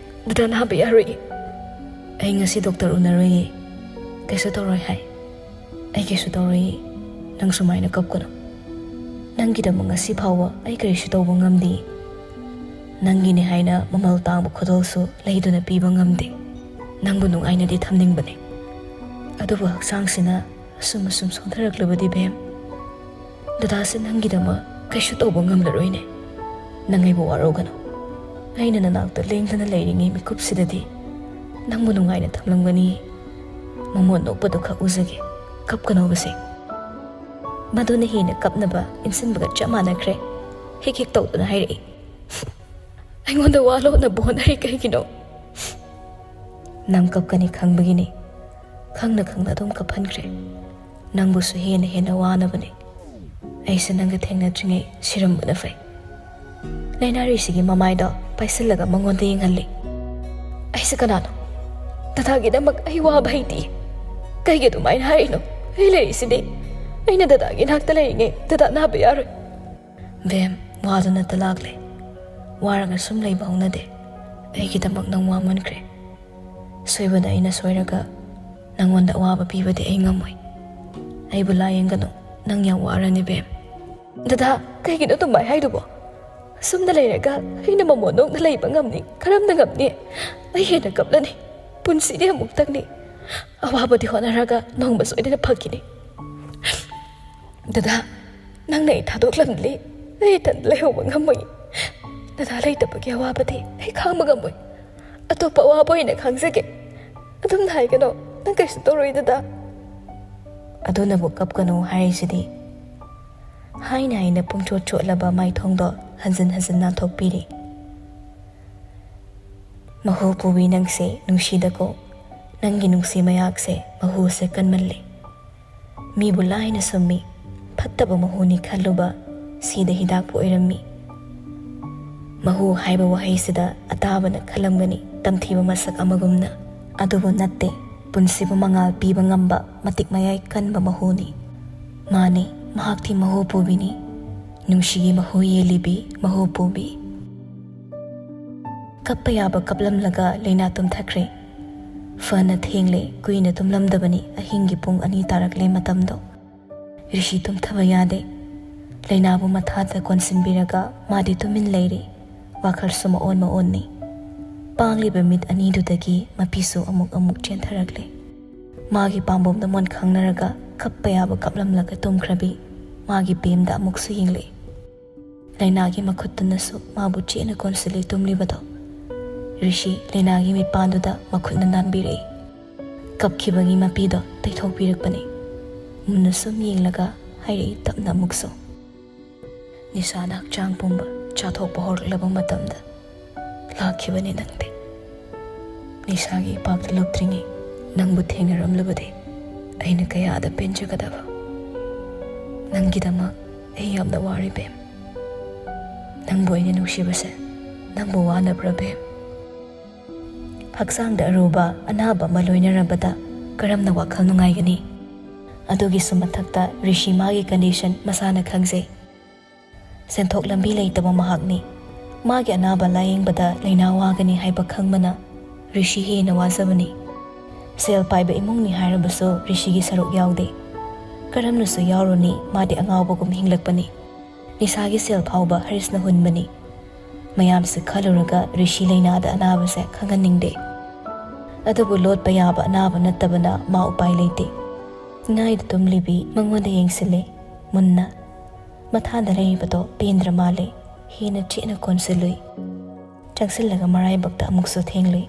ꯗꯗꯥ ꯅꯥꯕ ꯌꯥꯔꯣꯏꯌꯦ꯫ ꯑꯩ ꯉꯁꯤ ꯗꯣꯛꯇꯔ ꯎꯅꯔꯣꯏꯌꯦ꯫ ꯀꯩꯁꯨ ꯇꯧꯔꯣꯏ ꯍꯥꯏ꯫ ꯑꯩ ꯀꯩꯁꯨ ꯇꯧꯔꯣꯏꯌꯦ꯫ ꯅꯪ ꯁꯨꯃꯥꯏꯅ ꯀꯞꯀꯅꯨ꯫ ꯅꯪꯒꯤꯗꯃꯛ ꯉꯁꯤ ꯐꯥꯎꯕ ꯑꯩ ꯀꯔꯤꯁꯨ ꯇꯧꯕ ꯉꯝꯗꯦ꯫ ꯅꯪꯒꯤꯅꯦ ꯍꯥꯏꯅ ꯃꯃꯜ ꯇꯥꯡꯕ ꯈꯨꯗꯣꯜꯁꯨ ꯂꯩꯗꯨꯅ ꯄꯤꯕ ꯉꯝꯗꯦ꯫ ꯅꯪꯕꯨ ꯅꯨꯡꯉꯥꯏꯅꯗꯤ ꯊꯝꯅꯤꯡꯕꯅꯦ꯫ ꯑꯗꯨꯕꯨ ꯍꯛꯆꯥꯡꯁꯤꯅ ꯑꯁꯨꯝ ꯑꯁꯨꯝ ꯁꯣꯟꯊꯔꯛꯂꯕꯗꯤ ꯕꯦꯝ, ꯗꯗꯥꯁꯦ ꯅꯪꯒꯤꯗꯃꯛ ꯀꯩꯁꯨ ꯇꯧꯕ ꯉꯝꯂꯔꯣꯏꯅꯦ꯫ ꯅꯪ ꯑꯩꯕꯨ ꯋꯥꯔꯧꯒꯅꯨ꯫ ꯑꯩꯅ ꯅꯅꯥꯛꯇ ꯂꯦꯡꯗꯅ ꯂꯩꯔꯤꯉꯩ ꯃꯤꯀꯨꯞꯁꯤꯗꯗꯤ ꯅꯪꯕꯨ ꯅꯨꯡꯉꯥꯏꯅ ꯊꯝꯂꯝꯒꯅꯤ꯫ ꯃꯃꯣꯟ ꯅꯣꯛꯄꯗꯨ ꯈꯛ ꯎꯖꯒꯦ꯫ ꯀꯞꯀꯅꯣꯕꯁꯦ꯫" ꯃꯗꯨꯅ ꯍꯦꯟꯅ ꯀꯞꯅꯕ ꯏꯟꯁꯤꯟꯕꯒ ꯆꯞ ꯃꯥꯟꯅꯈ꯭ꯔꯦ꯫ ꯍꯤꯛ ꯍꯤꯛ ꯇꯧꯗꯨꯅ ꯍꯥꯏꯔꯛꯏ, "ꯑꯩꯉꯣꯟꯗ ꯋꯥ ꯂꯣꯠꯅꯕ ꯍꯣꯠꯅꯔꯤ ꯀꯩꯒꯤꯅꯣ?" "ꯅꯪ ꯀꯞꯀꯅꯤ ꯈꯪꯕꯒꯤꯅꯤ꯫ ꯈꯪꯅ ꯈꯪꯅ ꯑꯗꯨꯝ ꯀꯞꯍꯟꯈ꯭ꯔꯦ꯫ ꯅꯪꯕꯨꯁꯨ ꯍꯦꯟꯅ ꯍꯦꯟꯅ ꯋꯥꯅꯕꯅꯤ꯫ ꯑꯩꯁꯦ ꯅꯪꯒ ꯊꯦꯡꯅꯗ꯭ꯔꯤꯉꯩ ꯁꯤꯔꯝꯕꯅ ꯐꯩ꯫" ꯂꯥꯏꯅꯥꯔꯤꯁꯤꯒꯤ ꯃꯃꯥꯏꯗꯣ ꯄꯥꯏꯁꯤꯜꯂꯒ ꯃꯉꯣꯟꯗ ꯌꯦꯡꯍꯜꯂꯤ꯫ "ꯑꯩꯁꯦ ꯀꯅꯥꯅꯣ? ꯗꯗꯥꯒꯤꯗꯃꯛ ꯑꯩ ꯋꯥꯕ ꯍꯩꯇꯦ꯫ ꯀꯩꯒꯤ ꯑꯗꯨꯃꯥꯏꯅ ꯍꯥꯏꯔꯤꯅꯣ? ꯑꯩ ꯂꯩꯔꯤꯁꯤꯗꯤ꯫ ꯑꯩꯅ ꯗꯗꯥꯒꯤ ꯅꯥꯛꯇ ꯂꯩꯔꯤꯉꯩ ꯗꯗꯥ ꯅꯥꯕ ꯌꯥꯔꯣꯏ꯫" "ꯕꯦꯝ, ꯋꯥꯗꯨꯅ ꯇꯂꯥꯛꯂꯦ꯫ ꯋꯥꯔꯒ ꯁꯨꯝ ꯂꯩꯕ ꯍꯧꯅꯗꯦ꯫ ꯑꯩꯒꯤꯗꯃꯛ ꯅꯪ ꯋꯥꯃꯟꯈ꯭ꯔꯦ꯫ ꯁꯣꯏꯕꯗ ꯑꯩꯅ ꯁꯣꯏꯔꯒ ꯅꯪꯉꯣꯟꯗ ꯑꯋꯥꯕ ꯄꯤꯕꯗꯤ ꯑꯩ ꯉꯝꯃꯣꯏ꯫ ꯑꯩꯕꯨ ꯂꯥꯏꯌꯦꯡꯒꯅꯨ꯫ ꯅꯪ ꯌꯥꯝ ꯋꯥꯔꯅꯤ ꯕꯦꯝ꯫" "ꯗꯗꯥ, ꯀꯩꯒꯤꯅꯣ ꯑꯗꯨꯃꯥꯏ ꯍꯥꯏꯗꯨꯕꯣ? ꯑꯁꯨꯝꯅ ꯂꯩꯔꯒ ꯑꯩꯅ ꯃꯃꯣꯟ ꯅꯣꯛꯅ ꯂꯩꯕ ꯉꯝꯅꯤ? ꯀꯔꯝꯅ ꯉꯝꯅꯤ? ꯑꯩ ꯍꯦꯟꯅ ꯀꯞꯂꯅꯤ꯫ ꯄꯨꯟꯁꯤꯗꯤ ꯑꯃꯨꯛꯇꯪꯅꯤ꯫ ꯑꯋꯥꯕꯗꯤ ꯍꯣꯠꯅꯔꯒ ꯅꯣꯡꯃ ꯁꯣꯏꯗꯅ ꯐꯈꯤꯅꯤ꯫" "ꯗꯗꯥ, ꯅꯪꯅ ꯑꯩ ꯊꯥꯗꯣꯛꯂꯝꯂꯤ꯫ ꯑꯩ ꯏꯊꯟꯇ ꯂꯩꯍꯧꯕ ꯉꯝꯃꯣꯏ꯫ ꯗꯗꯥ ꯂꯩꯇꯕꯒꯤ ꯑꯋꯥꯕꯗꯤ ꯑꯩ ꯈꯥꯡꯕ ꯉꯝꯃꯣꯏ꯫ ꯑꯇꯣꯞꯄ ꯑꯋꯥꯕ ꯑꯣꯏꯅ ꯈꯪꯖꯒꯦ꯫ ꯑꯗꯨꯝꯅ ꯍꯥꯏꯒꯅꯣ꯫ ꯅꯪ ꯀꯩꯁꯨ ꯇꯧꯔꯣꯏ ꯗꯗꯥ꯫" "ꯑꯗꯨꯅꯕꯨ ꯀꯞꯀꯅꯨ ꯍꯥꯏꯔꯤꯁꯤꯗꯤ꯫" ꯍꯥꯏꯅ ꯍꯥꯏꯅ ꯄꯨꯡꯆꯣꯠ ꯆꯣꯠꯂꯕ ꯃꯥꯏꯊꯣꯡꯗꯣ ꯍꯟꯖꯤꯟ ꯍꯟꯖꯤꯟ ꯅꯥꯟꯊꯣꯛꯄꯤꯔꯤ꯫ "ꯃꯍꯨ ꯄꯨꯕꯤ ꯅꯪꯁꯦ ꯅꯨꯡꯁꯤꯗꯀꯣ꯫ ꯅꯪꯒꯤ ꯅꯨꯡꯁꯤ ꯃꯌꯥꯛꯁꯦ ꯃꯍꯨꯁꯦ ꯀꯟꯃꯜꯂꯦ꯫ ꯃꯤꯕꯨ ꯂꯥꯏꯅ ꯁꯨꯝꯃꯤ꯫ ꯐꯠꯇꯕ ꯃꯍꯨꯅꯤ ꯈꯜꯂꯨꯕ ꯁꯤꯗ ꯍꯤꯗꯥꯛꯄꯨ ꯑꯣꯏꯔꯝꯃꯤ꯫" ꯃꯍꯨ ꯍꯥꯏꯕ ꯋꯥꯍꯩꯁꯤꯗ ꯑꯇꯥꯕꯅ ꯈꯜꯂꯝꯒꯅꯤ ꯇꯝꯊꯤꯕ ꯃꯁꯛ ꯑꯃꯒꯨꯝꯅ꯫ ꯑꯗꯨꯕꯨ ꯅꯠꯇꯦ, ꯄꯨꯟꯁꯤꯕꯨ ꯃꯉꯥꯜ ꯄꯤꯕ ꯉꯝꯕ ꯃꯇꯤꯛ ꯃꯌꯥꯏ ꯀꯟꯕ ꯃꯍꯨꯅꯤ꯫ ꯃꯥꯅꯤ, ꯃꯍꯥꯛꯇꯤ ꯃꯍꯨ ꯄꯨꯕꯤꯅꯤ꯫ ꯅꯨꯡꯁꯤꯒꯤ ꯃꯍꯨ ꯌꯦꯜꯂꯤꯕꯤ, ꯃꯍꯨ ꯄꯨꯕꯤ꯫ ꯀꯞꯄ ꯌꯥꯕ ꯀꯞꯂꯝꯂꯒ ꯂꯩꯅꯥ ꯇꯨꯝꯊꯈ꯭ꯔꯦ꯫ ꯐꯅ ꯊꯦꯡꯂꯦ, ꯀꯨꯏꯅ ꯇꯨꯝꯂꯝꯗꯕꯅꯤ, ꯑꯍꯤꯡꯒꯤ ꯄꯨꯡ ꯑꯅꯤ ꯇꯥꯔꯛꯂꯦ ꯃꯇꯝꯗꯣ꯫ ꯔꯤꯁꯤ ꯇꯨꯝꯊꯕ ꯌꯥꯗꯦ꯫ ꯂꯩꯅꯥꯕꯨ ꯃꯊꯥꯗ ꯀꯣꯟꯁꯤꯟꯕꯤꯔꯒ ꯃꯥꯗꯤ ꯇꯨꯃꯤꯟ ꯂꯩꯔꯤ꯫ ꯋꯥꯈꯜꯁꯨ ꯃꯑꯣꯟ ꯃꯑꯣꯟꯅꯤ꯫ ꯄꯥꯡꯂꯤꯕ ꯃꯤꯠ ꯑꯅꯤꯗꯨꯗꯒꯤ ꯃꯄꯤꯁꯨ ꯑꯃꯨꯛ ꯑꯃꯨꯛ ꯆꯦꯟꯊꯔꯛꯂꯦ꯫ ꯃꯥꯒꯤ ꯄꯥꯝꯕꯣꯝꯗ ꯃꯣꯟ ꯈꯪꯅꯔꯒ ꯀꯞꯄ ꯌꯥꯕ ꯀꯞꯂꯝꯂꯒ ꯇꯨꯝꯈ꯭ꯔꯕꯤ ꯃꯥꯒꯤ ꯕꯦꯝꯗ ꯑꯃꯨꯛꯁꯨ ꯌꯦꯡꯂꯛꯏ꯫ ꯂꯩꯅꯥꯒꯤ ꯃꯈꯨꯠꯇꯨꯅꯁꯨ ꯃꯥꯕꯨ ꯆꯦꯠꯅ ꯀꯣꯟꯁꯤꯜꯂꯤ ꯇꯨꯝꯂꯤꯕꯗꯣ꯫ ꯔꯤꯁꯤ ꯂꯩꯅꯥꯒꯤ ꯃꯤꯠꯄꯥꯟꯗꯨꯗ ꯃꯈꯨꯠꯅ ꯅꯥꯟꯕꯤꯔꯛꯏ꯫ ꯀꯞꯈꯤꯕꯒꯤ ꯃꯄꯤꯗꯣ ꯇꯩꯊꯣꯛꯄꯤꯔꯛꯄꯅꯤ꯫ ꯃꯨꯟꯅ ꯁꯨꯝ ꯌꯦꯡꯂꯒ ꯍꯥꯏꯔꯛꯏ ꯇꯞꯅ ꯑꯃꯨꯛꯁꯨ, "ꯅꯤꯁꯥꯅ ꯍꯛꯆꯥꯡ ꯄꯨꯝꯕ ꯆꯥꯊꯣꯛꯄ ꯍꯧꯔꯛꯂꯕ ꯃꯇꯝꯗ ꯂꯥꯛꯈꯤꯕꯅꯤ ꯅꯪꯗꯤ꯫ ꯅꯤꯁꯥꯒꯤ ꯏꯄꯥꯛꯇ ꯂꯨꯞꯇ꯭ꯔꯤꯉꯩ ꯅꯪꯕꯨ ꯊꯦꯡꯅꯔꯝꯂꯕꯗꯤ ꯑꯩꯅ ꯀꯌꯥꯗ ꯄꯦꯟꯖꯒꯗꯕ꯫ ꯅꯪꯒꯤꯗꯃꯛ ꯑꯩ ꯌꯥꯝꯅ ꯋꯥꯔꯤ ꯕꯦꯝ꯫ ꯅꯪꯕꯨ ꯑꯩꯅ ꯅꯨꯡꯁꯤꯕꯁꯦ ꯅꯪꯕꯨ ꯋꯥꯅꯕ꯭ꯔꯥ ꯕꯦꯝ?" ꯍꯛꯆꯥꯡꯗ ꯑꯔꯨꯕ ꯑꯅꯥꯕ ꯑꯃ ꯂꯣꯏꯅꯔꯕꯗ ꯀꯔꯝꯅ ꯋꯥꯈꯜ ꯅꯨꯡꯉꯥꯏꯒꯅꯤ? ꯑꯗꯨꯒꯤꯁꯨ ꯃꯊꯛꯇ ꯔꯤꯁꯤ ꯃꯥꯒꯤ ꯀꯟꯗꯤꯁꯟ ꯃꯁꯥꯅ ꯈꯪꯖꯩ꯫ ꯁꯦꯟꯊꯣꯛ ꯂꯝꯕꯤ ꯂꯩꯇꯕ ꯃꯍꯥꯛꯅꯤ꯫ ꯃꯥꯒꯤ ꯑꯅꯥꯕ ꯂꯥꯌꯦꯡꯕꯗ ꯂꯩꯅꯥ ꯋꯥꯒꯅꯤ ꯍꯥꯏꯕ ꯈꯪꯕꯅ ꯔꯤꯁꯤ ꯍꯦꯟꯅ ꯋꯥꯖꯕꯅꯤ꯫ ꯁꯦꯜ ꯄꯥꯏꯕ ꯏꯃꯨꯡꯅꯤ ꯍꯥꯏꯔꯕꯁꯨ ꯔꯤꯁꯤꯒꯤ ꯁꯔꯨꯛ ꯌꯥꯎꯗꯦ꯫ ꯀꯔꯝꯅꯁꯨ ꯌꯥꯎꯔꯨꯅꯤ, ꯃꯥꯗꯤ ꯑꯉꯥꯎꯕꯒꯨꯝ ꯍꯤꯡꯂꯛꯄꯅꯤ꯫ ꯅꯤꯁꯥꯒꯤ ꯁꯦꯜ ꯐꯥꯎꯕ ꯍꯔꯤꯁꯅ ꯍꯨꯟꯕꯅꯤ꯫ ꯃꯌꯥꯝꯁꯦ ꯈꯜꯂꯨꯔꯒ ꯔꯤꯁꯤ ꯂꯩꯅꯥꯗ ꯑꯅꯥꯕꯁꯦ ꯈꯪꯍꯟꯅꯤꯡꯗꯦ꯫ ꯑꯗꯨꯕꯨ ꯂꯣꯠꯄ ꯌꯥꯕ ꯑꯅꯥꯕ ꯅꯠꯇꯕꯅ ꯃꯥ ꯎꯄꯥꯏ ꯂꯩꯇꯦ꯫ ꯉꯥꯏꯗ ꯇꯨꯝꯂꯤꯕꯤ ꯃꯉꯣꯟꯗ ꯌꯦꯡꯁꯤꯜꯂꯦ ꯃꯨꯟꯅ꯫ ꯃꯊꯥꯗ ꯂꯩꯔꯤꯕꯗꯣ ꯄꯦꯟꯗ꯭ꯔ ꯃꯥꯜꯂꯦ꯫ ꯍꯦꯟꯅ ꯆꯦꯠꯅ ꯀꯣꯟꯁꯤꯜꯂꯨꯏ꯫ ꯆꯪꯁꯤꯜꯂꯒ ꯃꯔꯥꯏꯕꯛꯇ ꯑꯃꯨꯛꯁꯨ ꯊꯦꯡꯂꯨꯏ꯫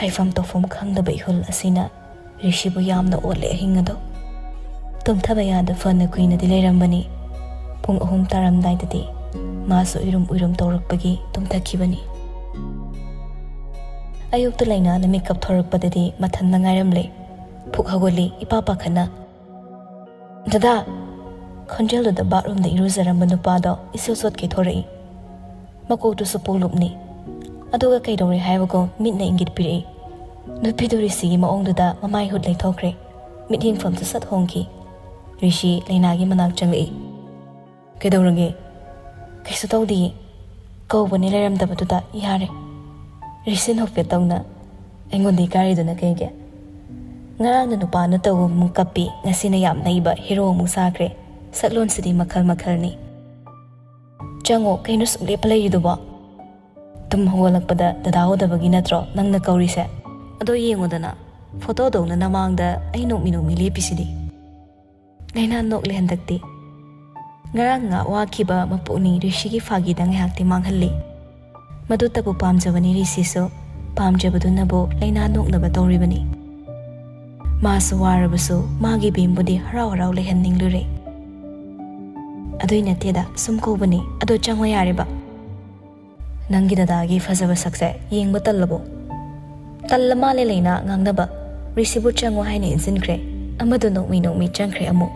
ꯍꯥꯏꯐꯝ ꯇꯧꯐꯝ ꯈꯪꯗꯕ ꯏꯍꯨꯜ ꯑꯁꯤꯅ ꯔꯤꯁꯤꯕꯨ ꯌꯥꯝꯅ ꯑꯣꯠꯂꯦ ꯑꯍꯤꯡ ꯑꯗꯣ꯫ ꯇꯨꯝꯊꯕ ꯌꯥꯗ ꯐꯅ ꯀꯨꯏꯅꯗꯤ ꯂꯩꯔꯝꯕꯅꯤ꯫ ꯄꯨꯡ ꯑꯍꯨꯝ ꯇꯥꯔꯝꯗꯥꯏꯗꯗꯤ ꯃꯥꯁꯨ ꯎꯏꯔꯨꯝ ꯎꯏꯔꯨꯝ ꯇꯧꯔꯛꯄꯒꯤ ꯇꯨꯝꯊꯈꯤꯕꯅꯤ꯫ ꯑꯌꯨꯛꯇ ꯂꯩꯅꯥꯅ ꯃꯤꯀꯞ ꯊꯣꯔꯛꯄꯗꯗꯤ ꯃꯊꯟꯗ ꯉꯥꯏꯔꯝꯂꯦ꯫ ꯐꯨꯛ ꯍꯧꯒꯠꯂꯤ ꯏꯄꯥ ꯄꯥꯈꯠꯅ꯫ "ꯗꯗꯥ!" ꯈꯣꯟꯖꯦꯜꯗꯨꯗ ꯕꯥꯠꯔꯨꯝꯗ ꯏꯔꯨꯖꯔꯝꯕ ꯅꯨꯄꯥꯗꯣ ꯏꯁꯣꯠ ꯁꯣꯠꯀꯩ ꯊꯣꯔꯛꯏ꯫ ꯃꯀꯣꯛꯇꯨꯁꯨ ꯄꯨꯂꯨꯞꯅꯤ꯫ ꯑꯗꯨꯒ ꯀꯩꯗꯧꯔꯦ ꯍꯥꯏꯕꯒꯨꯝ ꯃꯤꯠꯅ ꯏꯪꯒꯤꯠ ꯄꯤꯔꯛꯏ꯫ ꯅꯨꯄꯤꯗꯨ ꯔꯤꯁꯤꯒꯤ ꯃꯑꯣꯡꯗꯨꯗ ꯃꯃꯥꯏ ꯍꯨꯠ ꯂꯩꯊꯣꯛꯈ꯭ꯔꯦ꯫ ꯃꯤꯠꯌꯦꯡꯐꯝꯁꯨ ꯁꯠ ꯍꯣꯡꯈꯤ꯫ ꯔꯤꯁꯤ ꯂꯩꯅꯥꯒꯤ ꯃꯅꯥꯛ ꯆꯪꯂꯛꯏ꯫ "ꯀꯩꯗꯧꯔꯒꯦ?" "ꯀꯩꯁꯨ ꯇꯧꯗꯤꯌꯦ꯫ ꯀꯧꯕꯅꯦ ꯂꯩꯔꯝꯗꯕꯗꯨꯗ ꯌꯥꯔꯦ꯫" ꯔꯤꯁꯤ ꯅꯣꯛꯐꯦꯠ ꯇꯧꯅ, "ꯑꯩꯉꯣꯟꯗ ꯏꯀꯥꯏꯔꯤꯗꯨꯅ ꯀꯩꯒꯤ? ꯉꯔꯥꯡꯅ ꯅꯨꯄꯥ ꯅꯠꯇꯕ ꯑꯃꯨꯛ ꯀꯞꯄꯤ, ꯉꯁꯤꯅ ꯌꯥꯝ ꯅꯩꯕ ꯍꯤꯔꯣ ꯑꯃꯨꯛ ꯁꯥꯈ꯭ꯔꯦ꯫ ꯁꯛꯂꯣꯟꯁꯤꯗꯤ ꯃꯈꯜ ꯃꯈꯜꯅꯤ꯫ ꯆꯪꯉꯣ, ꯀꯩꯅꯣ ꯁꯨꯛ ꯂꯦꯞꯄ ꯂꯩꯔꯤꯗꯨꯕꯣ?" ꯇꯨꯝ ꯍꯧꯒꯠꯂꯛꯄꯗ ꯗꯗꯥ ꯎꯗꯕꯒꯤ ꯅꯠꯇ꯭ꯔꯣ ꯅꯪꯅ ꯀꯧꯔꯤꯁꯦ? ꯑꯗꯣ ꯌꯦꯡꯉꯨꯗꯅ, ꯐꯣꯇꯣꯗꯧꯅ ꯅꯃꯥꯡꯗ ꯑꯩ ꯅꯣꯛꯃꯤ ꯅꯣꯛꯃꯤ ꯂꯦꯞꯄꯤꯁꯤꯗꯤ꯫ ꯂꯩꯅꯥ ꯅꯣꯛꯂꯦ ꯍꯟꯗꯛꯇꯤ꯫ ꯉꯔꯥꯡ ꯉꯥ ꯋꯥꯈꯤꯕ ꯃꯄꯨꯛꯅꯤ ꯔꯤꯁꯤꯒꯤ ꯐꯥꯒꯤꯗ ꯉꯥꯏꯍꯥꯛꯇꯤ ꯃꯥꯡꯍꯜꯂꯤ꯫ ꯃꯗꯨꯇꯕꯨ ꯄꯥꯝꯖꯕꯅꯤ ꯔꯤꯁꯤꯁꯨ, ꯄꯥꯝꯖꯕꯗꯨꯅꯕꯨ ꯂꯩꯅꯥ ꯅꯣꯛꯅꯕ ꯇꯧꯔꯤꯕꯅꯤ꯫ ꯃꯥꯁꯨ ꯋꯥꯔꯕꯁꯨ ꯃꯥꯒꯤ ꯕꯦꯝꯕꯨꯗꯤ ꯍꯔꯥꯎ ꯍꯔꯥꯎ ꯂꯩꯍꯟꯅꯤꯡꯂꯨꯔꯦ꯫ "ꯑꯗꯨꯏ ꯅꯠꯇꯦꯗ, ꯁꯨꯝ ꯀꯧꯕꯅꯤ꯫ ꯑꯗꯣ ꯆꯪꯉꯣ ꯌꯥꯔꯦꯕ꯫" "ꯅꯪꯒꯤ ꯗꯗꯥꯒꯤ ꯐꯖꯕ ꯁꯛꯁꯦ ꯌꯦꯡꯕ ꯇꯜꯂꯕꯣ?" ꯇꯜꯂ ꯃꯥꯜꯂꯦ ꯂꯩꯅꯥ ꯉꯥꯡꯅꯕ꯫ ꯔꯤꯁꯤꯕꯨ ꯆꯪꯉꯣ ꯍꯥꯏꯅ ꯏꯟꯁꯤꯟꯈ꯭ꯔꯦ꯫ ꯑꯃꯗꯨ ꯅꯣꯛꯃꯤ ꯅꯣꯛꯃꯤ ꯆꯪꯈ꯭ꯔꯦ ꯑꯃꯨꯛ꯫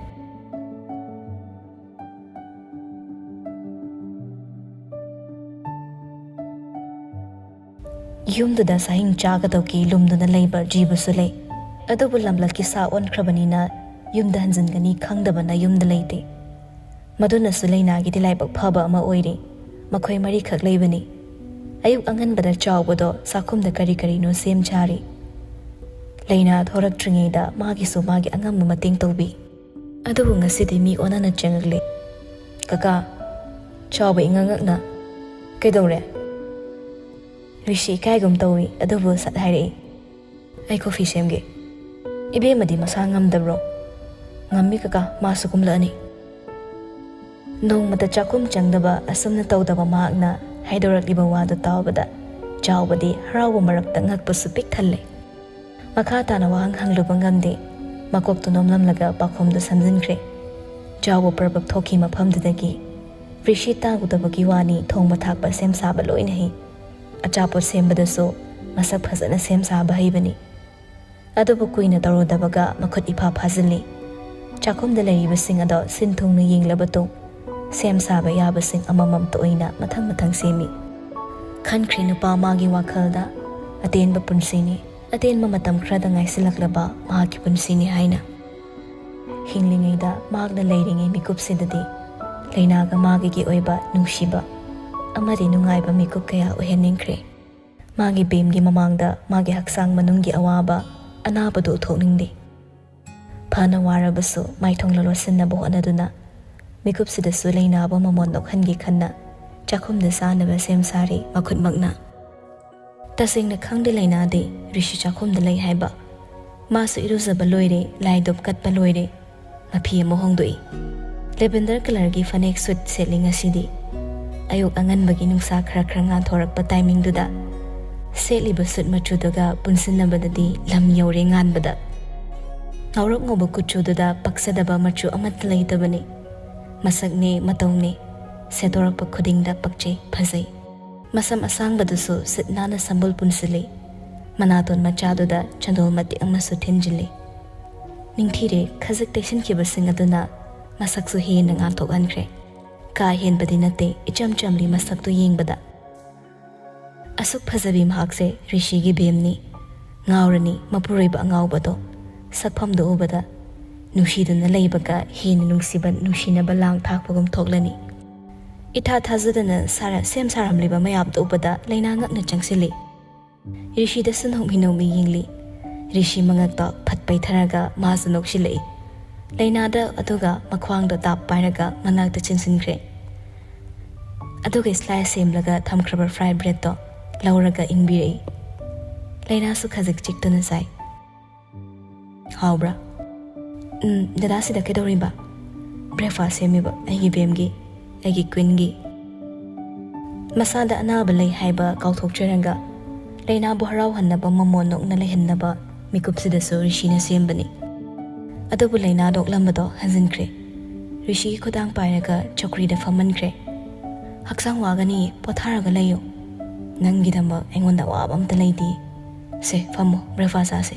ꯌꯨꯝꯗꯨꯗ ꯁꯥꯍꯤꯡ ꯆꯥꯒꯗꯧꯒꯤ ꯂꯨꯝꯗꯨꯅ ꯂꯩꯕ ꯖꯤꯕꯁꯨ ꯂꯩ꯫ ꯑꯗꯨꯕꯨ ꯂꯝꯂꯛꯀꯤ ꯁꯥ ꯑꯣꯟꯈ꯭ꯔꯕꯅꯤꯅ ꯌꯨꯝꯗ ꯍꯟꯖꯤꯟꯒꯅꯤ ꯈꯪꯗꯕꯅ ꯌꯨꯝꯗ ꯂꯩꯇꯦ꯫ ꯃꯗꯨꯅꯁꯨ ꯂꯩꯅꯥꯒꯤꯗꯤ ꯂꯥꯏꯕꯛ ꯐꯕ ꯑꯃ ꯑꯣꯏꯔꯤ꯫ ꯃꯈꯣꯏ ꯃꯔꯤꯈꯛ ꯂꯩꯕꯅꯤ꯫ ꯑꯌꯨꯛ ꯑꯉꯟꯕꯗ ꯆꯥꯎꯕꯗꯣ ꯆꯥꯛꯈꯨꯝꯗ ꯀꯔꯤ ꯀꯔꯤꯅꯣ ꯁꯦꯝ ꯁꯥꯔꯤ꯫ ꯂꯩꯅꯥ ꯊꯣꯔꯛꯇ꯭ꯔꯤꯉꯩꯗ ꯃꯥꯒꯤꯁꯨ ꯃꯥꯒꯤ ꯑꯉꯝꯕ ꯃꯇꯦꯡ ꯇꯧꯕꯤ꯫ ꯑꯗꯨꯕꯨ ꯉꯁꯤꯗꯤ ꯃꯤ ꯑꯣꯟꯅꯅ ꯆꯪꯉꯛꯂꯦ꯫ "ꯀꯀꯥ꯫" ꯆꯥꯎꯕ ꯏꯉꯛ ꯉꯛꯅ, "ꯀꯩꯗꯧꯔꯦ?" ꯔꯤꯁꯤ ꯏꯀꯥꯏꯒꯨꯝ ꯇꯧꯏ, ꯑꯗꯨꯕꯨ ꯁꯠ ꯍꯥꯏꯔꯛꯏ, "ꯑꯩ ꯀꯣꯐꯤ ꯁꯦꯝꯒꯦ꯫" "ꯏꯕꯦꯝꯃꯗꯤ ꯃꯁꯥ ꯉꯝꯗꯕ꯭ꯔꯣ?" "ꯉꯝꯃꯤ ꯀꯀꯥ, ꯃꯥꯁꯨ ꯀꯨꯝꯂꯛꯑꯅꯤ꯫" ꯅꯣꯡꯃꯇ ꯆꯥꯛꯈꯨꯝ ꯆꯪꯗꯕ ꯑꯁꯨꯝꯅ ꯇꯧꯗꯕ ꯃꯍꯥꯛꯅ ꯍꯥꯏꯗꯣꯔꯛꯂꯤꯕ ꯋꯥꯗꯨ ꯇꯥꯕꯗ ꯆꯥꯎꯕꯗꯤ ꯍꯔꯥꯎꯕ ꯃꯔꯛꯇ ꯉꯛꯄꯁꯨ ꯄꯤꯛ ꯊꯜꯂꯦ꯫ ꯃꯈꯥ ꯇꯥꯅ ꯋꯥꯍꯪ ꯍꯪꯂꯨꯕ ꯉꯝꯗꯦ꯫ ꯃꯀꯣꯛꯇꯨ ꯅꯣꯝꯂꯝꯂꯒ ꯄꯥꯎꯈꯨꯝꯗꯨ ꯁꯝꯖꯤꯟꯈ꯭ꯔꯦ꯫ ꯆꯥꯎꯕ ꯄ꯭ꯔꯕꯛ ꯊꯣꯛꯈꯤ ꯃꯐꯝꯗꯨꯗꯒꯤ꯫ ꯔꯤꯁꯤ ꯇꯥꯒꯗꯕꯒꯤ ꯋꯥꯅꯤ, ꯊꯣꯡꯕ ꯊꯥꯛꯄ ꯁꯦꯝ ꯁꯥꯕ ꯂꯣꯏꯅ ꯍꯩ꯫ ꯑꯆꯥꯄꯣꯠ ꯁꯦꯝꯕꯗꯁꯨ ꯃꯁꯛ ꯐꯖꯅ ꯁꯦꯝ ꯁꯥꯕ ꯍꯩꯕꯅꯤ꯫ ꯑꯗꯨꯕꯨ ꯀꯨꯏꯅ ꯇꯧꯔꯨꯗꯕꯒ ꯃꯈꯨꯠ ꯏꯐꯥ ꯐꯥꯖꯤꯜꯂꯤ꯫ ꯆꯥꯛꯈꯨꯝꯗ ꯂꯩꯔꯤꯕꯁꯤꯡ ꯑꯗꯣ ꯁꯤꯟ ꯊꯨꯡꯅ ꯌꯦꯡꯂꯕ ꯇꯨꯡ, ꯁꯦꯝ ꯁꯥꯕ ꯌꯥꯕꯁꯤꯡ ꯑꯃꯃꯝꯇ ꯑꯣꯏꯅ ꯃꯊꯪ ꯃꯊꯪ ꯁꯦꯝꯃꯤ꯫ ꯈꯟꯈ꯭ꯔꯦ ꯅꯨꯄꯥ ꯃꯥꯒꯤ ꯋꯥꯈꯜꯗ, ꯑꯇꯦꯟꯕ ꯄꯨꯟꯁꯤꯅꯤ, ꯑꯇꯦꯟꯕ ꯃꯇꯝ ꯈꯔꯗ ꯉꯥꯏꯁꯤꯜꯂꯛꯂꯕ ꯃꯍꯥꯛꯀꯤ ꯄꯨꯟꯁꯤꯅꯤ ꯍꯥꯏꯅ꯫ ꯍꯤꯡꯂꯤꯉꯩꯗ ꯃꯍꯥꯛꯅ ꯂꯩꯔꯤꯉꯩ ꯃꯤꯀꯨꯞꯁꯤꯗꯗꯤ ꯂꯩꯅꯥꯒ ꯃꯥꯒꯤꯒꯤ ꯑꯣꯏꯕ ꯅꯨꯡꯁꯤꯕ ꯑꯃꯗꯤ ꯅꯨꯡꯉꯥꯏꯕ ꯃꯤꯀꯨꯞ ꯀꯌꯥ ꯎꯍꯟꯅꯤꯡꯈ꯭ꯔꯦ꯫ ꯃꯥꯒꯤ ꯕꯦꯝꯒꯤ ꯃꯃꯥꯡꯗ ꯃꯥꯒꯤ ꯍꯛꯆꯥꯡ ꯃꯅꯨꯡꯒꯤ ꯑꯋꯥꯕ ꯑꯅꯥꯕꯗꯨ ꯎꯊꯣꯛꯅꯤꯡꯗꯦ꯫ ꯐꯅ ꯋꯥꯔꯕꯁꯨ ꯃꯥꯏꯊꯣꯡ ꯂꯣꯠꯁꯤꯟꯅꯕ ꯍꯣꯠꯅꯗꯨꯅ ꯃꯤꯀꯨꯞꯁꯤꯗꯁꯨ ꯂꯩꯅꯥꯕ ꯃꯃꯣꯟ ꯅꯣꯛꯍꯟꯒꯦ ꯈꯟꯅ ꯆꯥꯛꯈꯨꯝꯗ ꯆꯥꯅꯕ ꯁꯦꯝ ꯁꯥꯔꯤ ꯃꯈꯨꯠꯃꯛꯅ꯫ ꯇꯁꯦꯡꯅ ꯈꯪꯗꯦ ꯂꯩꯅꯥꯗꯤ ꯔꯤꯁꯤ ꯆꯥꯛꯈꯨꯝꯗ ꯂꯩ ꯍꯥꯏꯕ꯫ ꯃꯥꯁꯨ ꯏꯔꯨꯖꯕ ꯂꯣꯏꯔꯦ, ꯂꯥꯏꯗꯨꯞ ꯀꯠꯄ ꯂꯣꯏꯔꯦ, ꯃꯐꯤ ꯑꯃ ꯍꯣꯡꯗꯣꯛꯏ꯫ ꯂꯦꯚꯦꯟꯗꯔ ꯀꯂꯔꯒꯤ ꯐꯅꯦꯛ ꯁꯨꯠ ꯁꯦꯠꯂꯤ ꯉꯁꯤꯗꯤ꯫ ꯑꯌꯨꯛ ꯑꯉꯟꯕꯒꯤ ꯅꯨꯡꯁꯥ ꯈꯔ ꯈꯔ ꯉꯥꯟꯊꯣꯔꯛꯄ ꯇꯥꯏꯃꯤꯡꯗꯨꯗ ꯁꯦꯠꯂꯤꯕ ꯁꯨꯠ ꯃꯆꯨꯗꯨꯒ ꯄꯨꯟꯁꯤꯟꯅꯕꯗꯗꯤ ꯂꯝ ꯌꯧꯔꯦ ꯉꯥꯟꯕꯗ꯫ ꯉꯧꯔꯣꯛ ꯉꯧꯕ ꯀꯨꯆꯨꯗꯨꯗ ꯄꯛꯆꯗꯕ ꯃꯆꯨ ꯑꯃꯠꯇ ꯂꯩꯇꯕꯅꯤ꯫ ꯃꯁꯛꯅꯦ ꯃꯇꯧꯅꯦ ꯁꯦꯠꯇꯣꯔꯛꯄ ꯈꯨꯗꯤꯡꯗ ꯄꯛꯆꯩ, ꯐꯖꯩ꯫ ꯃꯁꯝ ꯑꯁꯥꯡꯕꯗꯨꯁꯨ ꯁꯤꯠ ꯅꯥꯟꯅ ꯁꯝꯕꯨꯜ ꯄꯨꯟꯁꯤꯜꯂꯤ꯫ ꯃꯅꯥꯇꯣꯟ ꯃꯆꯥꯗꯨꯗ ꯆꯟꯗꯣꯜ ꯃꯇꯦꯛ ꯑꯃꯁꯨ ꯊꯤꯟꯖꯤꯜꯂꯤ꯫ ꯅꯤꯡꯊꯤꯔꯦ ꯈꯖꯤꯛ ꯇꯩꯁꯤꯟꯈꯤꯕꯁꯤꯡ ꯑꯗꯨꯅ ꯃꯁꯛꯁꯨ ꯍꯦꯟꯅ ꯉꯥꯟꯊꯣꯛꯍꯟꯈ꯭ꯔꯦ꯫ ꯀꯥ ꯍꯦꯟꯕꯗꯤ ꯅꯠꯇꯦ ꯏꯆꯝ ꯆꯝꯂꯤ ꯃꯁꯛꯇꯨ ꯌꯦꯡꯕꯗ꯫ ꯑꯁꯨꯛ ꯐꯖꯕꯤ ꯃꯍꯥꯛꯁꯦ ꯔꯤꯁꯤꯒꯤ ꯕꯦꯝꯅꯤ꯫ ꯉꯥꯎꯔꯅꯤ ꯃꯄꯨꯔꯣꯏꯕ ꯑꯉꯥꯎꯕꯗꯣ꯫ ꯁꯛꯐꯝꯗꯨ ꯎꯕꯗ ꯅꯨꯡꯁꯤꯗꯨꯅ ꯂꯩꯕꯒ ꯍꯦꯟꯅ ꯅꯨꯡꯁꯤꯕ ꯅꯨꯡꯁꯤꯅꯕ ꯂꯥꯡ ꯊꯥꯛꯄꯒꯨꯝ ꯊꯣꯛꯂꯅꯤ꯫ ꯏꯊꯥ ꯊꯥꯖꯗꯅ ꯁꯥꯔ ꯁꯦꯝ ꯁꯥꯔꯝꯂꯤꯕ ꯃꯌꯥꯝꯗꯨ ꯎꯕꯗ ꯂꯩꯅꯥ ꯉꯛꯅ ꯆꯪꯁꯤꯜꯂꯤ꯫ ꯔꯤꯁꯤꯗꯁꯨ ꯅꯣꯛꯃꯤ ꯅꯣꯛꯃꯤ ꯌꯦꯡꯂꯤ꯫ ꯔꯤꯁꯤ ꯃꯉꯛꯇ ꯐꯠ ꯄꯩꯊꯔꯒ ꯃꯥꯁꯨ ꯅꯣꯛꯁꯤꯜꯂꯛꯏ꯫ ꯂꯩꯅꯥꯗ ꯑꯗꯨꯒ ꯃꯈ꯭ꯋꯥꯡꯗ ꯇꯥꯞ ꯄꯥꯏꯔꯒ ꯃꯅꯥꯛꯇ ꯆꯤꯟꯁꯤꯟꯈ꯭ꯔꯦ꯫ ꯑꯗꯨꯒ ꯁ꯭ꯂꯥꯏꯁ ꯁꯦꯝꯂꯒ ꯊꯝꯈ꯭ꯔꯕ ꯐ꯭ꯔꯥꯏ ꯕ꯭ꯔꯦꯗꯇꯣ ꯂꯧꯔꯒ ꯏꯪꯕꯤꯔꯛꯏ꯫ ꯂꯩꯅꯥꯁꯨ ꯈꯖꯤꯛ ꯆꯤꯛꯇꯨꯅ ꯆꯥꯏ꯫ ꯍꯥꯎꯕ꯭ꯔꯥ? ꯎꯝ, ꯗꯗꯥ ꯁꯤꯗ ꯀꯩꯗꯧꯔꯤꯕ? ꯕ꯭ꯔꯦꯛꯐꯥꯁ ꯁꯦꯝꯃꯤꯕ, ꯑꯩꯒꯤ ꯕꯦꯝꯒꯤ, ꯑꯩꯒꯤ ꯀ꯭ꯋꯤꯟꯒꯤ꯫ ꯃꯁꯥꯗ ꯑꯅꯥꯕ ꯂꯩ ꯍꯥꯏꯕ ꯀꯥꯎꯊꯣꯛꯆꯔꯒ ꯂꯩꯅꯥꯕꯨ ꯍꯔꯥꯎꯍꯟꯅꯕ ꯃꯃꯣꯟ ꯅꯣꯛꯅ ꯂꯩꯍꯟꯅꯕ ꯃꯤꯀꯨꯞꯁꯤꯗꯁꯨ ꯔꯤꯁꯤꯅ ꯁꯦꯝꯕꯅꯤ꯫ ꯑꯗꯨꯕꯨ ꯂꯩꯅꯥ ꯅꯣꯛꯂꯝꯕꯗꯣ ꯍꯟꯖꯤꯟꯈ꯭ꯔꯦ꯫ ꯔꯤꯁꯤꯒꯤ ꯈꯨꯗꯥꯡ ꯄꯥꯏꯔꯒ ꯆꯧꯀ꯭ꯔꯤꯗ ꯐꯝꯍꯟꯈ꯭ꯔꯦ꯫ "ꯍꯛꯆꯥꯡ ꯋꯥꯒꯅꯤ, ꯄꯣꯊꯥꯔꯒ ꯂꯩꯌꯨ꯫ ꯅꯪꯒꯤꯗꯃꯛ ꯑꯩꯉꯣꯟꯗ ꯑꯋꯥꯕ ꯑꯝꯇ ꯂꯩꯇꯦ꯫ ꯁꯦ, ꯐꯝꯃꯣ, ꯕ꯭ꯔꯦꯛꯐꯥꯁ ꯆꯥꯁꯦ꯫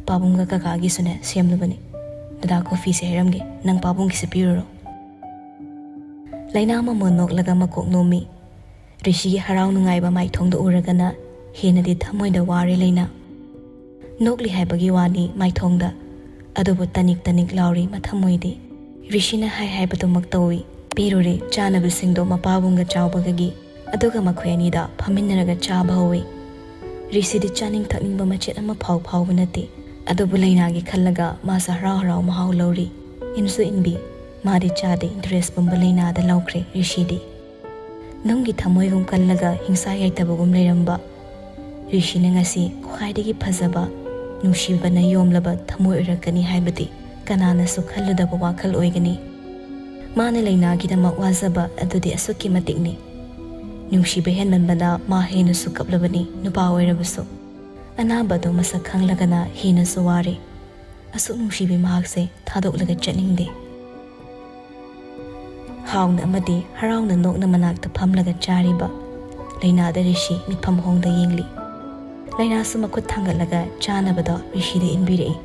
ꯄꯥꯕꯨꯡꯒ ꯀꯀꯥꯒꯤꯁꯨꯅꯦ ꯁꯦꯝꯂꯨꯕꯅꯤ꯫ ꯗꯗꯥ, ꯀꯣꯐꯤꯁꯦ ꯍꯩꯔꯝꯒꯦ, ꯅꯪ ꯄꯥꯕꯨꯡꯒꯤꯁꯨ ꯄꯤꯔꯨꯔꯣ꯫" ꯂꯩꯅꯥ ꯃꯃꯣꯟ ꯅꯣꯛꯂꯒ ꯃꯀꯣꯛ ꯅꯣꯝꯃꯤ꯫ ꯔꯤꯁꯤꯒꯤ ꯍꯔꯥꯎ ꯅꯨꯡꯉꯥꯏꯕ ꯃꯥꯏꯊꯣꯡꯗ ꯎꯔꯒꯅ ꯍꯦꯟꯅꯗꯤ ꯊꯃꯣꯏꯗ ꯋꯥꯔꯦ ꯂꯩꯅꯥ꯫ ꯅꯣꯛꯂꯤ ꯍꯥꯏꯕꯒꯤ ꯋꯥꯅꯤ ꯃꯥꯏꯊꯣꯡꯗ, ꯑꯗꯨꯕꯨ ꯇꯅꯤꯛ ꯇꯅꯤꯛ ꯂꯥꯎꯔꯤ ꯃꯊꯃꯣꯏꯗꯤ꯫ ꯔꯤꯁꯤꯅ ꯍꯥꯏ ꯍꯥꯏꯕꯗꯨꯃꯛ ꯇꯧꯏ꯫ ꯄꯤꯔꯨꯔꯦ ꯆꯥꯅꯕꯁꯤꯡꯗꯣ ꯃꯄꯥꯕꯨꯡꯒ ꯆꯥꯎꯕꯒꯒꯤ, ꯑꯗꯨꯒ ꯃꯈꯣꯏ ꯑꯅꯤꯗ ꯐꯝꯃꯤꯟꯅꯔꯒ ꯆꯥꯕ ꯍꯧꯏ꯫ ꯔꯤꯁꯤꯗꯤ ꯆꯥꯅꯤꯡ ꯊꯛꯅꯤꯡꯕ ꯃꯆꯦꯠ ꯑꯃ ꯐꯥꯎ ꯐꯥꯎꯕ ꯅꯠꯇꯦ꯫ ꯑꯗꯨꯕꯨ ꯂꯩꯅꯥꯒꯤ ꯈꯜꯂꯒ ꯃꯥꯁꯨ ꯍꯔꯥꯎ ꯍꯔꯥꯎ ꯃꯍꯥꯎ ꯂꯧꯔꯤ꯫ ꯏꯟꯁꯨ ꯏꯟꯕꯤ꯫ ꯃꯥꯗꯤ ꯆꯥꯗꯦ, ꯏꯟꯇꯔꯦꯁ ꯄꯨꯝꯕ ꯂꯩꯅꯥꯗ ꯂꯧꯈ꯭ꯔꯦ ꯔꯤꯁꯤꯗꯤ꯫ ꯅꯨꯡꯒꯤ ꯊꯃꯣꯏꯒꯨꯝ ꯀꯜꯂꯒ ꯍꯤꯡꯁꯥ ꯌꯥꯏꯇꯕꯒꯨꯝ ꯂꯩꯔꯝꯕ ꯔꯤꯁꯤꯅ ꯉꯁꯤ ꯈ꯭ꯋꯥꯏꯗꯒꯤ ꯐꯖꯕ, ꯅꯨꯡꯁꯤꯕꯅ ꯌꯣꯝꯂꯕ ꯊꯃꯣꯏ ꯑꯣꯏꯔꯛꯀꯅꯤ ꯍꯥꯏꯕꯗꯤ ꯀꯅꯥꯅꯁꯨ ꯈꯜꯂꯨꯗꯕ ꯋꯥꯈꯜ ꯑꯣꯏꯒꯅꯤ꯫ ꯃꯥꯅ ꯂꯩꯅꯥꯒꯤꯗꯃꯛ ꯋꯥꯖꯕ ꯑꯗꯨꯗꯤ ꯑꯁꯨꯛꯀꯤ ꯃꯇꯤꯛꯅꯤ꯫ ꯅꯨꯡꯁꯤꯕ ꯍꯦꯟꯃꯟꯕꯅ ꯃꯥ ꯍꯦꯟꯅꯁꯨ ꯀꯞꯂꯕꯅꯤ, ꯅꯨꯄꯥ ꯑꯣꯏꯔꯕꯁꯨ꯫ ꯑꯅꯥꯕ ꯑꯗꯨ ꯃꯁꯛ ꯈꯪꯂꯒꯅ ꯍꯦꯟꯅꯁꯨ ꯋꯥꯔꯦ꯫ ꯑꯁꯨꯛ ꯅꯨꯡꯁꯤꯕꯤ ꯃꯍꯥꯛꯁꯦ ꯊꯥꯗꯣꯛꯂꯒ ꯆꯠꯅꯤꯡꯗꯦ꯫ ꯍꯥꯎꯅ ꯑꯃꯗꯤ ꯍꯔꯥꯎꯅ ꯅꯣꯛꯅ ꯃꯅꯥꯛꯇ ꯐꯝꯂꯒ ꯆꯥꯔꯤꯕ ꯂꯩꯅꯥꯗ ꯔꯤꯁꯤ ꯃꯤꯠꯐꯝ ꯍꯣꯡꯗ ꯌꯦꯡꯂꯤ꯫ ꯂꯩꯅꯥꯁꯨ ꯃꯈꯨꯠ ꯊꯥꯡꯒꯠꯂꯒ ꯆꯥꯅꯕꯗꯣ ꯔꯤꯁꯤꯗ ꯏꯟꯕꯤꯔꯛꯏ꯫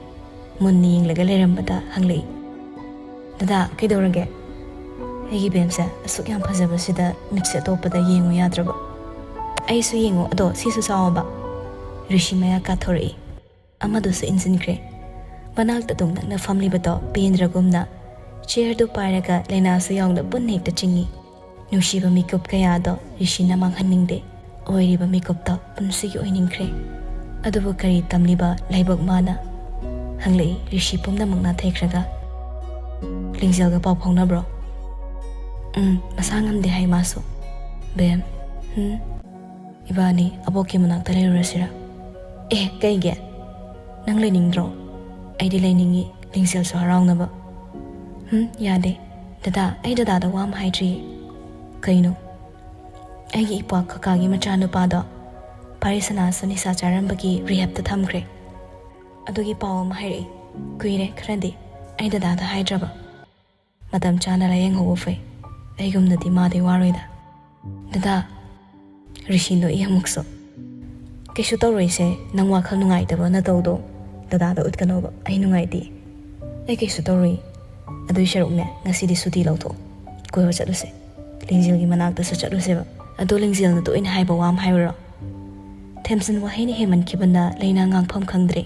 ꯃꯨꯟꯅ ꯌꯦꯡꯂꯒ ꯂꯩꯔꯝꯕꯗ ꯍꯪꯂꯛꯏ, "ꯗꯗꯥ, ꯀꯩꯗꯧꯔꯒꯦ? ꯑꯩꯒꯤ ꯕꯦꯝꯁꯦ ꯑꯁꯨꯛ ꯌꯥꯝ ꯐꯖꯕꯁꯤꯗ ꯃꯤꯠꯁꯦ ꯑꯇꯣꯞꯄꯗ ꯌꯦꯡꯉꯨ ꯌꯥꯗ꯭ꯔꯕ?" "ꯑꯩꯁꯨ ꯌꯦꯡꯉꯨ, ꯑꯗꯣ ꯁꯤꯁꯨ ꯆꯥꯎꯑꯣꯕ꯫" ꯔꯤꯁꯤ ꯃꯌꯥ ꯀꯥꯊꯣꯔꯛꯏ꯫ ꯑꯃꯗꯨꯁꯨ ꯏꯟꯁꯤꯟꯈ꯭ꯔꯦ꯫ ꯃꯅꯥꯛꯇ ꯑꯗꯨꯝ ꯅꯛꯅ ꯐꯝꯂꯤꯕꯗꯣ ꯄꯦꯟꯗ꯭ꯔꯒꯨꯝꯅ ꯆꯤꯌꯔꯗꯨ ꯄꯥꯏꯔꯒ ꯂꯩꯅꯥꯁꯨ ꯌꯥꯎꯅ ꯄꯨꯟꯅ ꯍꯦꯛꯇ ꯆꯤꯡꯏ꯫ ꯅꯨꯡꯁꯤꯕ ꯃꯤꯀꯨꯞ ꯀꯌꯥꯗꯣ ꯔꯤꯁꯤꯅ ꯃꯥꯡꯍꯟꯅꯤꯡꯗꯦ꯫ ꯑꯣꯏꯔꯤꯕ ꯃꯤꯀꯨꯞꯇꯣ ꯄꯨꯟꯁꯤꯒꯤ ꯑꯣꯏꯅꯤꯡꯈ꯭ꯔꯦ꯫ ꯑꯗꯨꯕꯨ ꯀꯔꯤ ꯇꯝꯂꯤꯕ ꯂꯥꯏꯕꯛ ꯃꯥꯅ? ꯍꯪꯂꯛꯏ ꯔꯤꯁꯤ ꯄꯨꯝꯅꯃꯛ ꯅꯥꯊꯩꯈ꯭ꯔꯒ꯫ "ꯂꯤꯡꯖꯦꯜꯒ ꯄꯥꯎ ꯐꯥꯎꯅꯕ꯭ꯔꯣ?" "ꯎꯝ, ꯃꯁꯥ ꯉꯝꯗꯦ ꯍꯥꯏ ꯃꯥꯁꯨ꯫" "ꯕꯦꯝ, ꯍꯨꯝ, ꯏꯕꯥꯅꯤ ꯑꯕꯣꯛꯀꯤ ꯃꯅꯥꯛꯇ ꯂꯩꯔꯨꯔꯁꯤꯔꯥ?" "ꯑꯦ, ꯀꯩꯒꯤ? ꯅꯪ ꯂꯩꯅꯤꯡꯗ꯭ꯔꯣ?" "ꯑꯩꯗꯤ ꯂꯩꯅꯤꯡꯉꯤ, ꯂꯤꯡꯖꯦꯜꯁꯨ ꯍꯔꯥꯎꯅꯕ꯫" "ꯍꯨꯝ, ꯌꯥꯗꯦ꯫ ꯗꯗꯥ, ꯑꯩ ꯗꯗꯥꯗ ꯋꯥ ꯑꯃ ꯍꯥꯏꯗ꯭ꯔꯤꯌꯦ꯫" "ꯀꯩꯅꯣ?" "ꯑꯩꯒꯤ ꯏꯄ꯭ꯋꯥ ꯀꯀꯥꯒꯤ ꯃꯆꯥꯅꯨꯄꯥꯗꯣ ꯄꯥꯔꯤꯁꯅꯥꯁꯨ ꯅꯤꯁꯥ ꯆꯥꯔꯝꯕꯒꯤ ꯔꯤꯍꯦꯞꯇ ꯊꯝꯈ꯭ꯔꯦ꯫ ꯑꯗꯨꯒꯤ ꯄꯥꯎ ꯑꯃ ꯍꯥꯏꯔꯛꯏ꯫ ꯀꯨꯏꯔꯦ ꯈꯔꯗꯤ ꯑꯩ ꯗꯗꯥꯗ ꯍꯥꯏꯗ꯭ꯔꯕ꯫ ꯃꯇꯝ ꯆꯥꯅ ꯂꯥꯌꯦꯡꯍꯧꯕ ꯐꯩ꯫ ꯑꯩꯒꯨꯝꯅꯗꯤ ꯃꯥꯗꯤ ꯋꯥꯔꯣꯏꯗ꯫" "ꯗꯗꯥ꯫" ꯔꯤꯁꯤ ꯅꯣꯛꯏ ꯑꯃꯨꯛꯁꯨ꯫ "ꯀꯩꯁꯨ ꯇꯧꯔꯣꯏꯁꯦ, ꯅꯪ ꯋꯥꯈꯜ ꯅꯨꯡꯉꯥꯏꯇꯕ ꯅꯇꯧꯗꯣ ꯗꯗꯥꯗ ꯎꯠꯀꯅꯣꯕ, ꯑꯩ ꯅꯨꯡꯉꯥꯏꯇꯦ꯫" "ꯑꯩ ꯀꯩꯁꯨ ꯇꯧꯔꯣꯏ꯫ ꯑꯗꯨꯏ ꯁꯔꯨꯛꯅꯦ, ꯉꯁꯤꯗꯤ ꯁꯨꯇꯤ ꯂꯧꯊꯣꯛꯑꯣ, ꯀꯣꯏꯕ ꯆꯠꯂꯨꯁꯦ꯫ ꯂꯤꯡꯖꯦꯜꯒꯤ ꯃꯅꯥꯛꯇꯁꯨ ꯆꯠꯂꯨꯁꯦꯕ꯫" "ꯑꯗꯣ ꯂꯤꯡꯖꯦꯜꯅ ꯇꯣꯏꯅ ꯍꯥꯏꯕ ꯋꯥ ꯑꯃ ꯍꯥꯏꯔꯨꯔꯣ?" ꯊꯦꯝꯆꯤꯟ ꯋꯥꯍꯩꯅ ꯍꯦꯟꯃꯟꯈꯤꯕꯅ ꯂꯩꯅꯥ ꯉꯥꯡꯐꯝ ꯈꯪꯗ꯭ꯔꯦ꯫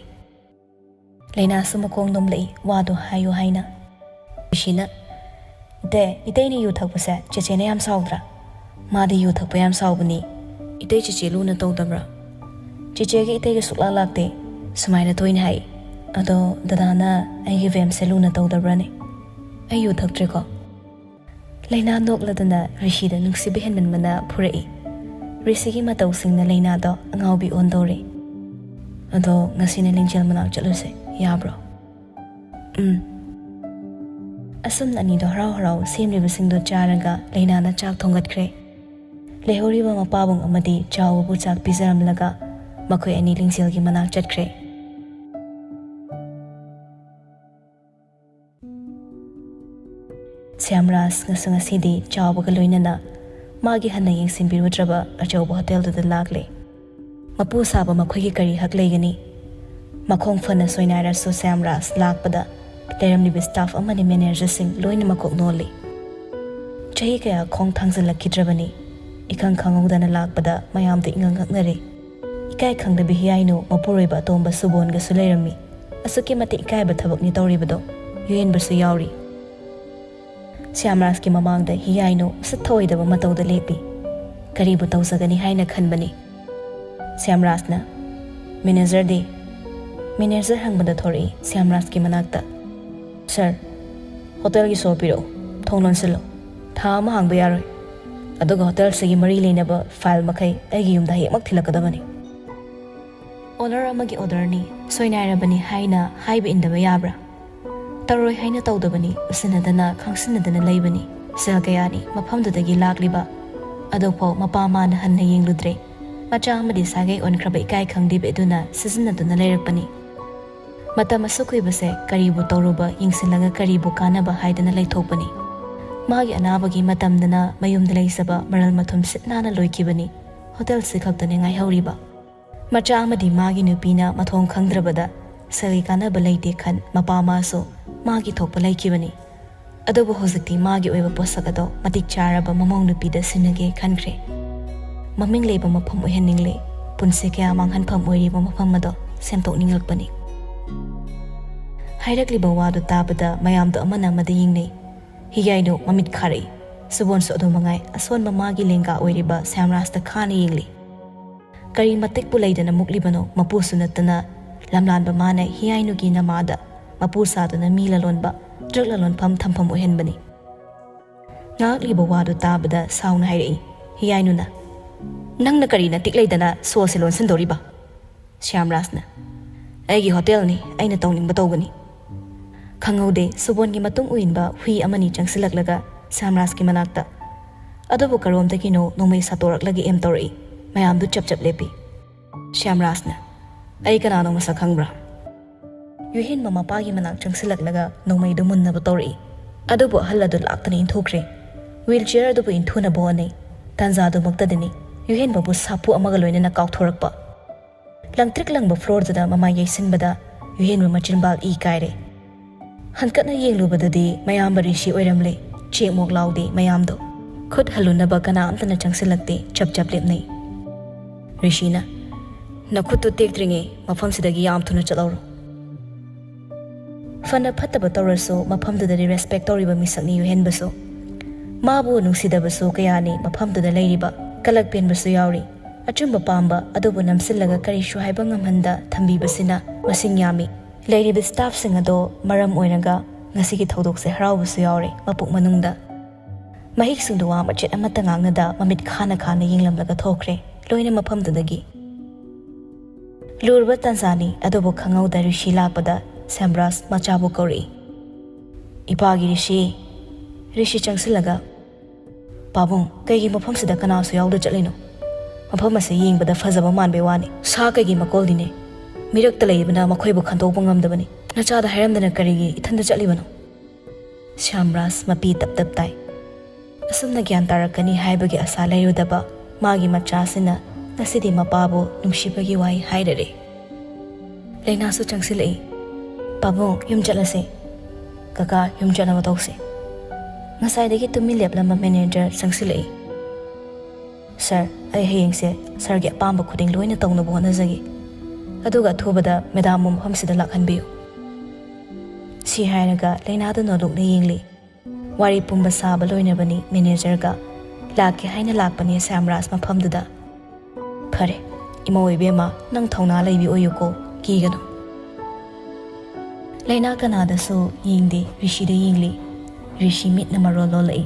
ꯂꯩꯅꯥꯁꯨ ꯃꯈꯣꯡ ꯅꯣꯝꯂꯛꯏ, ꯋꯥꯗꯣ ꯍꯥꯏꯌꯨ ꯍꯥꯏꯅ꯫ ꯔꯤꯁꯤꯅ, "ꯏꯇꯩ, ꯏꯇꯩꯅ ꯌꯨ ꯊꯛꯄꯁꯦ ꯆꯦꯆꯦꯅ ꯌꯥꯝ ꯁꯥꯎꯗ꯭ꯔꯥ? ꯃꯥꯗꯤ ꯌꯨ ꯊꯛꯄ ꯌꯥꯝ ꯁꯥꯎꯕꯅꯤ꯫ ꯏꯇꯩ, ꯆꯦꯆꯦ ꯂꯨꯅ ꯇꯧꯗꯕ꯭ꯔꯥ?" "ꯆꯦꯆꯦꯒ ꯏꯇꯩꯒ ꯁꯨꯛꯂꯥꯛ ꯂꯥꯛꯇꯦ꯫ ꯁꯨꯃꯥꯏꯅ ꯇꯣꯏꯅ ꯍꯥꯏ꯫ ꯑꯗꯣ ꯗꯗꯥꯅ ꯑꯩꯒꯤ ꯚꯦꯝꯁꯦ ꯂꯨꯅ ꯇꯧꯗꯕ꯭ꯔꯥꯅꯦ? ꯑꯩ ꯌꯨ ꯊꯛꯇ꯭ꯔꯦꯀꯣ?" ꯂꯩꯅꯥ ꯅꯣꯛꯂꯗꯅ ꯔꯤꯁꯤꯗ ꯅꯨꯡꯁꯤꯕ ꯍꯦꯟꯃꯟꯕꯅ ꯐꯨꯔꯛꯏ꯫ ꯔꯤꯁꯤꯒꯤ ꯃꯇꯧꯁꯤꯡꯅ ꯂꯩꯅꯥꯗꯣ ꯑꯉꯥꯎꯕꯤ ꯑꯣꯟꯗꯧꯔꯦ꯫ "ꯑꯗꯣ ꯉꯁꯤꯅ ꯂꯤꯡꯖꯦꯜ ꯃꯅꯥꯛ ꯆꯠꯂꯨꯁꯦ, ꯌꯥꯕ꯭ꯔꯣ?" "ꯎꯝ꯫" ꯑꯁꯨꯝꯅ ꯑꯅꯤꯗꯣ ꯍꯔꯥꯎ ꯍꯔꯥꯎ ꯁꯦꯝꯂꯤꯕꯁꯤꯡꯗꯣ ꯆꯥꯔꯒ ꯂꯩꯅꯥꯅ ꯆꯥꯛ ꯊꯣꯡꯒꯠꯈ꯭ꯔꯦ꯫ ꯂꯩꯍꯧꯔꯤꯕ ꯃꯄꯥꯕꯨꯡ ꯑꯃꯗꯤ ꯆꯥꯎꯕꯕꯨ ꯆꯥꯛ ꯄꯤꯖꯔꯝꯂꯒ ꯃꯈꯣꯏ ꯑꯅꯤ ꯂꯤꯡꯖꯦꯜꯒꯤ ꯃꯅꯥꯛ ꯆꯠꯈ꯭ꯔꯦ꯫ ꯁ꯭ꯌꯥꯝꯔꯥꯖ ꯉꯁꯤ ꯉꯁꯤꯗꯤ ꯆꯥꯎꯕꯒ ꯂꯣꯏꯅꯅ ꯃꯥꯒꯤ ꯍꯟꯅ ꯌꯦꯡꯁꯤꯟꯕꯤꯔꯨꯗ꯭ꯔꯕ ꯑꯆꯧꯕ ꯍꯣꯇꯦꯜꯗꯨꯗ ꯂꯥꯛꯂꯦ꯫ ꯃꯄꯨ ꯁꯥꯕ ꯃꯈꯣꯏꯒꯤ ꯀꯔꯤ ꯍꯛ ꯂꯩꯒꯅꯤ? ꯃꯈꯣꯡ ꯐꯅ ꯁꯣꯏꯅꯥꯏꯔꯁꯨ ꯁ꯭ꯌꯥꯝꯔꯥꯖ ꯂꯥꯛꯄꯗ ꯂꯩꯔꯝꯂꯤꯕ ꯁ꯭ꯇꯥꯐ ꯑꯃꯗꯤ ꯃꯦꯅꯦꯖꯔꯁꯤꯡ ꯂꯣꯏꯅ ꯃꯀꯣꯛ ꯅꯣꯜꯂꯤ꯫ ꯆꯍꯤ ꯀꯌꯥ ꯈꯣꯡ ꯊꯥꯡꯖꯤꯜꯂꯛꯈꯤꯗ꯭ꯔꯕꯅꯤ꯫ ꯏꯈꯪ ꯈꯪꯍꯧꯗꯅ ꯂꯥꯛꯄꯗ ꯃꯌꯥꯝꯗ ꯏꯉꯛ ꯉꯛꯅꯔꯦ꯫ ꯏꯀꯥꯏ ꯈꯪꯗꯕꯤ ꯍꯤꯌꯥꯏꯅꯨ ꯃꯄꯨꯔꯣꯏꯕ ꯑꯇꯣꯝꯕ ꯁꯨꯕꯣꯟꯒꯁꯨ ꯂꯩꯔꯝꯃꯤ꯫ ꯑꯁꯨꯛꯀꯤ ꯃꯇꯤꯛ ꯏꯀꯥꯏꯕ ꯊꯕꯛꯅꯤ ꯇꯧꯔꯤꯕꯗꯣ꯫ ꯌꯨꯍꯦꯟꯕꯁꯨ ꯌꯥꯎꯔꯤ꯫ ꯁ꯭ꯌꯥꯝꯔꯥꯖꯀꯤ ꯃꯃꯥꯡꯗ ꯍꯤꯌꯥꯏꯅꯨ ꯎꯁꯤꯠ ꯊꯑꯣꯏꯗꯕ ꯃꯇꯧꯗ ꯂꯦꯞꯄꯤ꯫ ꯀꯔꯤꯕꯨ ꯇꯧꯖꯒꯅꯤ ꯍꯥꯏꯅ ꯈꯟꯕꯅꯤ꯫ ꯁ꯭ꯌꯥꯝꯔꯥꯖꯅ, "ꯃꯦꯅꯦꯖꯔꯗꯤ?" ꯃꯦꯅꯦꯖꯔ ꯍꯪꯕꯗ ꯊꯣꯔꯛꯏ ꯁ꯭ꯌꯥꯝꯔꯥꯖꯀꯤ ꯃꯅꯥꯛꯇ, "ꯁꯔ, ꯍꯣꯇꯦꯜꯒꯤ ꯁꯣ ꯄꯤꯔꯛꯎ, ꯊꯣꯡ ꯂꯣꯟꯁꯤꯜꯂꯨ꯫ ꯊꯥ ꯑꯃ ꯍꯥꯡꯕ ꯌꯥꯔꯣꯏ꯫ ꯑꯗꯨꯒ ꯍꯣꯇꯦꯜꯁꯤꯒꯤ ꯃꯔꯤ ꯂꯩꯅꯕ ꯐꯥꯏꯜ ꯃꯈꯩ ꯑꯩꯒꯤ ꯌꯨꯝꯗ ꯍꯌꯦꯡꯃꯛ ꯊꯤꯜꯂꯛꯀꯗꯕꯅꯤ꯫" ꯑꯣꯅꯔ ꯑꯃꯒꯤ ꯑꯣꯗꯔꯅꯤ, ꯁꯣꯏꯅꯥꯏꯔꯕꯅꯤ ꯍꯥꯏꯅ ꯍꯥꯏꯕ ꯏꯟꯗꯕ ꯌꯥꯕ꯭ꯔꯥ? ꯇꯧꯔꯣꯏ ꯍꯥꯏꯅ ꯇꯧꯗꯕꯅꯤ, ꯎꯁꯤꯟꯅꯗꯅ ꯈꯪꯁꯤꯟꯅꯗꯅ ꯂꯩꯕꯅꯤ꯫ ꯁꯦꯜ ꯀꯌꯥꯅꯤ ꯃꯐꯝꯗꯨꯗꯒꯤ ꯂꯥꯛꯂꯤꯕ꯫ ꯑꯗꯨꯐꯥꯎ ꯃꯄꯥ ꯃꯥꯅ ꯍꯟꯅ ꯌꯦꯡꯂꯨꯗ꯭ꯔꯦ꯫ ꯃꯆꯥ ꯑꯃꯗꯤ ꯁꯥꯒꯩ ꯑꯣꯟꯈ꯭ꯔꯕ ꯏꯀꯥꯏ ꯈꯪꯗꯦꯕꯤ ꯑꯗꯨꯅ ꯁꯤꯖꯤꯟꯅꯗꯨꯅ ꯂꯩꯔꯛꯄꯅꯤ꯫ ꯃꯇꯝ ꯑꯁꯨꯛ ꯀꯨꯏꯕꯁꯦ ꯀꯔꯤꯕꯨ ꯇꯧꯔꯨꯕ, ꯌꯦꯡꯁꯤꯜꯂꯒ ꯀꯔꯤꯕꯨ ꯀꯥꯟꯅꯕ ꯍꯥꯏꯗꯅ ꯂꯩꯊꯣꯛꯄꯅꯤ꯫ ꯃꯥꯒꯤ ꯑꯅꯥꯕꯒꯤ ꯃꯇꯝꯗꯅ ꯃꯌꯨꯝꯗ ꯂꯩꯖꯕ ꯃꯔꯜ ꯃꯊꯨꯝ ꯁꯤꯠ ꯅꯥꯟꯅ ꯂꯣꯏꯈꯤꯕꯅꯤ꯫ ꯍꯣꯇꯦꯜꯁꯤ ꯈꯛꯇꯅꯤ ꯉꯥꯏꯍꯧꯔꯤꯕ꯫ ꯃꯆꯥ ꯑꯃꯗꯤ ꯃꯥꯒꯤ ꯅꯨꯄꯤꯅ ꯃꯊꯣꯡ ꯈꯪꯗ꯭ꯔꯕꯗ ꯁꯦꯜꯒꯤ ꯀꯥꯟꯅꯕ ꯂꯩꯇꯦ ꯈꯟ ꯃꯄꯥ ꯃꯥꯁꯨ ꯃꯥꯒꯤ ꯊꯣꯛꯄ ꯂꯩꯈꯤꯕꯅꯤ꯫ ꯑꯗꯨꯕꯨ ꯍꯧꯖꯤꯛꯇꯤ ꯃꯥꯒꯤ ꯑꯣꯏꯕ ꯄꯣꯠꯁꯛ ꯑꯗꯣ ꯃꯇꯤꯛ ꯆꯥꯔꯕ ꯃꯃꯧ ꯅꯨꯄꯤꯗ ꯁꯤꯟꯅꯒꯦ ꯈꯟꯈ꯭ꯔꯦ꯫ ꯃꯃꯤꯡ ꯂꯩꯕ ꯃꯐꯝ ꯑꯣꯏꯍꯟꯅꯤꯡꯂꯦ꯫ ꯄꯨꯟꯁꯤ ꯀꯌꯥ ꯃꯥꯡꯍꯟꯐꯝ ꯑꯣꯏꯔꯤꯕ ꯃꯐꯝ ꯑꯗꯣ ꯁꯦꯝꯗꯣꯛꯅꯤꯡꯂꯛꯄꯅꯤ꯫ ꯍꯥꯏꯔꯛꯂꯤꯕ ꯋꯥꯗꯨ ꯇꯥꯕꯗ ꯃꯌꯥꯝꯗꯣ ꯑꯃꯅ ꯑꯃꯗ ꯌꯦꯡꯅꯩ꯫ ꯍꯤꯌꯥꯏꯅꯨ ꯃꯃꯤꯠ ꯈꯥꯔꯛꯏ꯫ ꯁꯨꯕꯣꯟꯁꯨ ꯑꯗꯨ ꯃꯉꯥꯏ ꯑꯁꯣꯟꯕ ꯃꯥꯒꯤ ꯂꯦꯡꯒꯥ ꯑꯣꯏꯔꯤꯕ ꯁ꯭ꯌꯥꯝꯔꯥꯖꯇ ꯈꯥꯅ ꯌꯦꯡꯂꯤ꯫ ꯀꯔꯤ ꯃꯇꯤꯛꯄꯨ ꯂꯩꯗꯅ ꯃꯨꯛꯂꯤꯕꯅꯣ? ꯃꯄꯨꯁꯨ ꯅꯠꯇꯅ ꯂꯝꯂꯥꯟꯕ ꯃꯥꯅ ꯍꯤꯌꯥꯏꯅꯨꯒꯤ ꯅꯃꯥꯗ ꯃꯄꯨ ꯁꯥꯗꯨꯅ ꯃꯤ ꯂꯂꯣꯟꯕ, ꯗ꯭ꯔꯛ ꯂꯂꯣꯟꯐꯝ ꯊꯝꯐꯝ ꯑꯣꯏꯍꯟꯕꯅꯤ꯫ ꯉꯥꯡꯂꯤꯕ ꯋꯥꯗꯨ ꯇꯥꯕꯗ ꯁꯥꯎꯅ ꯍꯥꯏꯔꯛꯏ ꯍꯤꯌꯥꯏꯅꯨꯅ, "ꯅꯪꯅ ꯀꯔꯤ ꯅꯇꯤꯛ ꯂꯩꯗꯅ ꯁꯣꯁꯦ ꯂꯣꯟꯁꯤꯟꯗꯧꯔꯤꯕ?" ꯁ꯭ꯌꯥꯝꯔꯥꯖꯅ, "ꯑꯩꯒꯤ ꯍꯣꯇꯦꯜꯅꯤ, ꯑꯩꯅ ꯇꯧꯅꯤꯡꯕ ꯇꯧꯒꯅꯤ꯫" ꯈꯪꯍꯧꯗꯦ, ꯁꯨꯕꯣꯟꯒꯤ ꯃꯇꯨꯡ ꯏꯟꯕ ꯍꯨꯏ ꯑꯃꯅꯤ ꯆꯪꯁꯤꯜꯂꯛꯂꯒ ꯁ꯭ꯌꯥꯝꯔꯥꯖꯀꯤ ꯃꯅꯥꯛꯇ꯫ ꯑꯗꯨꯕꯨ ꯀꯔꯣꯝꯗꯒꯤꯅꯣ ꯅꯣꯡꯃꯩ ꯁꯥꯠꯇꯣꯔꯛꯂꯒ ꯑꯦꯝ ꯇꯧꯔꯛꯏ꯫ ꯃꯌꯥꯝꯗꯨ ꯆꯞ ꯆꯞ ꯂꯦꯞꯄꯤ꯫ ꯁ꯭ꯌꯥꯝꯔꯥꯖꯅ, "ꯑꯩ ꯀꯅꯥꯅꯣ ꯃꯁꯛ ꯈꯪꯕ꯭ꯔꯥ?" ꯌꯨꯍꯦꯟꯕ ꯃꯄꯥꯒꯤ ꯃꯅꯥꯛ ꯆꯪꯁꯤꯜꯂꯛꯂꯒ ꯅꯣꯡꯃꯩꯗꯨ ꯃꯨꯟꯅꯕ ꯇꯧꯔꯛꯏ꯫ ꯑꯗꯨꯕꯨ ꯑꯍꯜ ꯑꯗꯨ ꯂꯥꯛꯇꯅ ꯏꯟꯊꯣꯛꯈ꯭ꯔꯦ꯫ ꯋꯤꯜ ꯆꯤꯌꯔ ꯑꯗꯨꯕꯨ ꯏꯟꯊꯨꯅꯕ ꯍꯣꯠꯅꯩ꯫ ꯇꯥꯟꯖꯥꯗꯨꯃꯛꯇꯗꯅꯤ ꯌꯨꯍꯦꯟꯕꯕꯨ ꯁꯥꯐꯨ ꯑꯃꯒ ꯂꯣꯏꯅꯅ ꯀꯥꯎꯊꯣꯔꯛꯄ꯫ ꯂꯪꯇ꯭ꯔꯤꯛ ꯂꯪꯕ ꯐ꯭ꯂꯣꯔꯗꯨꯗ ꯃꯃꯥꯏ ꯌꯩꯁꯤꯟꯕꯗ ꯌꯨꯍꯦꯟꯕ ꯃꯆꯤꯟꯕꯥꯜ ꯏ ꯀꯥꯏꯔꯦ꯫ ꯍꯟꯀꯠꯅ ꯌꯦꯡꯂꯨꯕꯗꯗꯤ ꯃꯌꯥꯝꯕ ꯔꯤꯁꯤ ꯑꯣꯏꯔꯝꯂꯦ꯫ ꯆꯦꯛꯃꯣꯛ ꯂꯥꯎꯗꯦ ꯃꯌꯥꯝꯗꯣ꯫ ꯈꯨꯠ ꯍꯜꯂꯨꯅꯕ ꯀꯅꯥ ꯑꯝꯇꯅ ꯆꯪꯁꯤꯜꯂꯛꯇꯦ, ꯆꯞ ꯆꯞ ꯂꯦꯞꯅꯩ꯫ ꯔꯤꯁꯤꯅ, "ꯅꯈꯨꯠꯇꯨ ꯇꯦꯛꯇ꯭ꯔꯤꯉꯩ ꯃꯐꯝꯁꯤꯗꯒꯤ ꯌꯥꯝ ꯊꯨꯅ ꯆꯠꯍꯧꯔꯣ꯫" ꯐꯅ ꯐꯠꯇꯕ ꯇꯧꯔꯁꯨ ꯃꯐꯝꯗꯨꯗꯗꯤ ꯔꯦꯁꯄꯦꯛ ꯇꯧꯔꯤꯕ ꯃꯤꯁꯛꯅꯤ ꯌꯨꯍꯦꯟꯕꯁꯨ꯫ ꯃꯥꯕꯨ ꯅꯨꯡꯁꯤꯗꯕꯁꯨ ꯀꯌꯥꯅꯤ ꯃꯐꯝꯗꯨꯗ ꯂꯩꯔꯤꯕ꯫ ꯀꯂꯛ ꯄꯦꯟꯕꯁꯨ ꯌꯥꯎꯔꯤ꯫ ꯑꯆꯨꯝꯕ ꯄꯥꯝꯕ ꯑꯗꯨꯕꯨ ꯅꯝꯁꯤꯜꯂꯒ ꯀꯔꯤꯁꯨ ꯍꯥꯏꯕ ꯉꯝꯍꯟꯗ ꯊꯝꯕꯤꯕꯁꯤꯅ ꯃꯁꯤꯡ ꯌꯥꯝꯃꯤ꯫ ꯂꯩꯔꯤꯕ ꯁ꯭ꯇꯥꯐꯁꯤꯡ ꯑꯗꯣ ꯃꯔꯝ ꯑꯣꯏꯔꯒ ꯉꯁꯤꯒꯤ ꯊꯧꯗꯣꯛꯁꯦ ꯍꯔꯥꯎꯕꯁꯨ ꯌꯥꯎꯔꯦ ꯃꯄꯨꯛ ꯃꯅꯨꯡꯗ꯫ ꯃꯍꯤꯛꯁꯤꯡꯗꯨ ꯋꯥ ꯃꯆꯦꯠ ꯑꯃꯠꯇ ꯉꯥꯡꯅꯗ ꯃꯃꯤꯠ ꯈꯥꯅ ꯈꯥꯅ ꯌꯦꯡꯂꯝꯂꯒ ꯊꯣꯛꯈ꯭ꯔꯦ ꯂꯣꯏꯅ ꯃꯐꯝꯗꯨꯗꯒꯤ꯫ ꯂꯨꯔꯕ ꯇꯥꯟꯖꯥꯅꯤ, ꯑꯗꯨꯕꯨ ꯈꯪꯍꯧꯗ ꯔꯤꯁꯤ ꯂꯥꯛꯄꯗ ꯁ꯭ꯌꯥꯝꯔꯥꯖ ꯃꯆꯥꯕꯨ ꯀꯧꯔꯛꯏ꯫ "ꯏꯄꯥꯒꯤ ꯔꯤꯁꯤ꯫" ꯔꯤꯁꯤ ꯆꯪꯁꯤꯜꯂꯒ, "ꯄꯥꯕꯨꯡ, ꯀꯩꯒꯤ ꯃꯐꯝꯁꯤꯗ ꯀꯅꯥꯁꯨ ꯌꯥꯎꯗ ꯆꯠꯂꯤꯅꯣ? ꯃꯐꯝ ꯑꯁꯤ ꯌꯦꯡꯕꯗ ꯐꯖꯕ ꯃꯥꯟꯕꯩ ꯋꯥꯅꯤ꯫ ꯁꯥ ꯀꯩꯒꯤ ꯃꯀꯣꯜꯗꯤꯅꯦ꯫ ꯃꯤꯔꯛꯇ ꯂꯩꯔꯤꯕꯅ ꯃꯈꯣꯏꯕꯨ ꯈꯟꯗꯣꯛꯄ ꯉꯝꯗꯕꯅꯤ꯫ ꯅꯆꯥꯗ ꯍꯥꯏꯔꯝꯗꯅ ꯀꯔꯤꯒꯤ ꯏꯊꯟꯗ ꯆꯠꯂꯤꯕꯅꯣ?" ꯁ꯭ꯌꯥꯝꯔꯥꯖ ꯃꯄꯤ ꯇꯞ ꯇꯞ ꯇꯥꯏ꯫ ꯑꯁꯨꯝꯅ ꯒ꯭ꯌꯥꯟ ꯇꯥꯔꯛꯀꯅꯤ ꯍꯥꯏꯕꯒꯤ ꯑꯁꯥ ꯂꯩꯔꯨꯗꯕ ꯃꯥꯒꯤ ꯃꯆꯥꯁꯤꯅ ꯉꯁꯤꯗꯤ ꯃꯄꯥꯕꯨ ꯅꯨꯡꯁꯤꯕꯒꯤ ꯋꯥꯍꯩ ꯍꯥꯏꯔꯔꯦ꯫ ꯂꯩꯅꯥꯁꯨ ꯆꯪꯁꯤꯜꯂꯛꯏ꯫ "ꯄꯥꯕꯨꯡ, ꯌꯨꯝ ꯆꯠꯂꯁꯦ꯫" "ꯀꯀꯥ, ꯌꯨꯝ ꯆꯠꯅꯕ ꯇꯧꯁꯦ꯫" ꯉꯁꯥꯏꯗꯒꯤ ꯇꯨꯃꯤꯟ ꯂꯦꯞꯂꯝꯕ ꯃꯦꯅꯦꯖꯔ ꯆꯪꯁꯤꯜꯂꯛꯏ꯫ "ꯁꯥꯔ, ꯑꯩ ꯍꯌꯦꯡꯁꯦ ꯁꯥꯔꯒꯤ ꯑꯄꯥꯝꯕ ꯈꯨꯗꯤꯡ ꯂꯣꯏꯅ ꯇꯧꯅꯕ ꯍꯣꯠꯅꯖꯒꯦ꯫ ꯑꯗꯨꯒ ꯑꯊꯨꯕꯗ ꯃꯦꯗꯥꯝꯕꯨ ꯃꯐꯝꯁꯤꯗ ꯂꯥꯛꯍꯟꯕꯤꯌꯨ꯫" ꯁꯤ ꯍꯥꯏꯔꯒ ꯂꯩꯅꯥꯗꯨ ꯅꯣꯂꯨꯛꯅ ꯌꯦꯡꯂꯤ꯫ ꯋꯥꯔꯤ ꯄꯨꯝꯕ ꯁꯥꯕ ꯂꯣꯏꯅꯕꯅꯤ ꯃꯦꯅꯦꯖꯔꯒ꯫ ꯂꯥꯛꯀꯦ ꯍꯥꯏꯅ ꯂꯥꯛꯄꯅꯤ ꯁ꯭ꯌꯥꯝꯔꯥꯖ ꯃꯐꯝꯗꯨꯗ꯫ ꯐꯔꯦ, ꯏꯃꯧ ꯏꯕꯦꯝꯃ, ꯅꯪ ꯊꯧꯅꯥ ꯂꯩꯕꯤ ꯑꯣꯏꯌꯨꯀꯣ, ꯀꯤꯒꯅꯨ꯫ ꯂꯩꯅꯥ ꯀꯅꯥꯗꯁꯨ ꯌꯦꯡꯗꯦ, ꯔꯤꯁꯤꯗ ꯌꯦꯡꯂꯤ꯫ ꯔꯤꯁꯤ ꯃꯤꯠꯅ ꯃꯔꯣꯜ ꯂꯣꯜꯂꯛꯏ꯫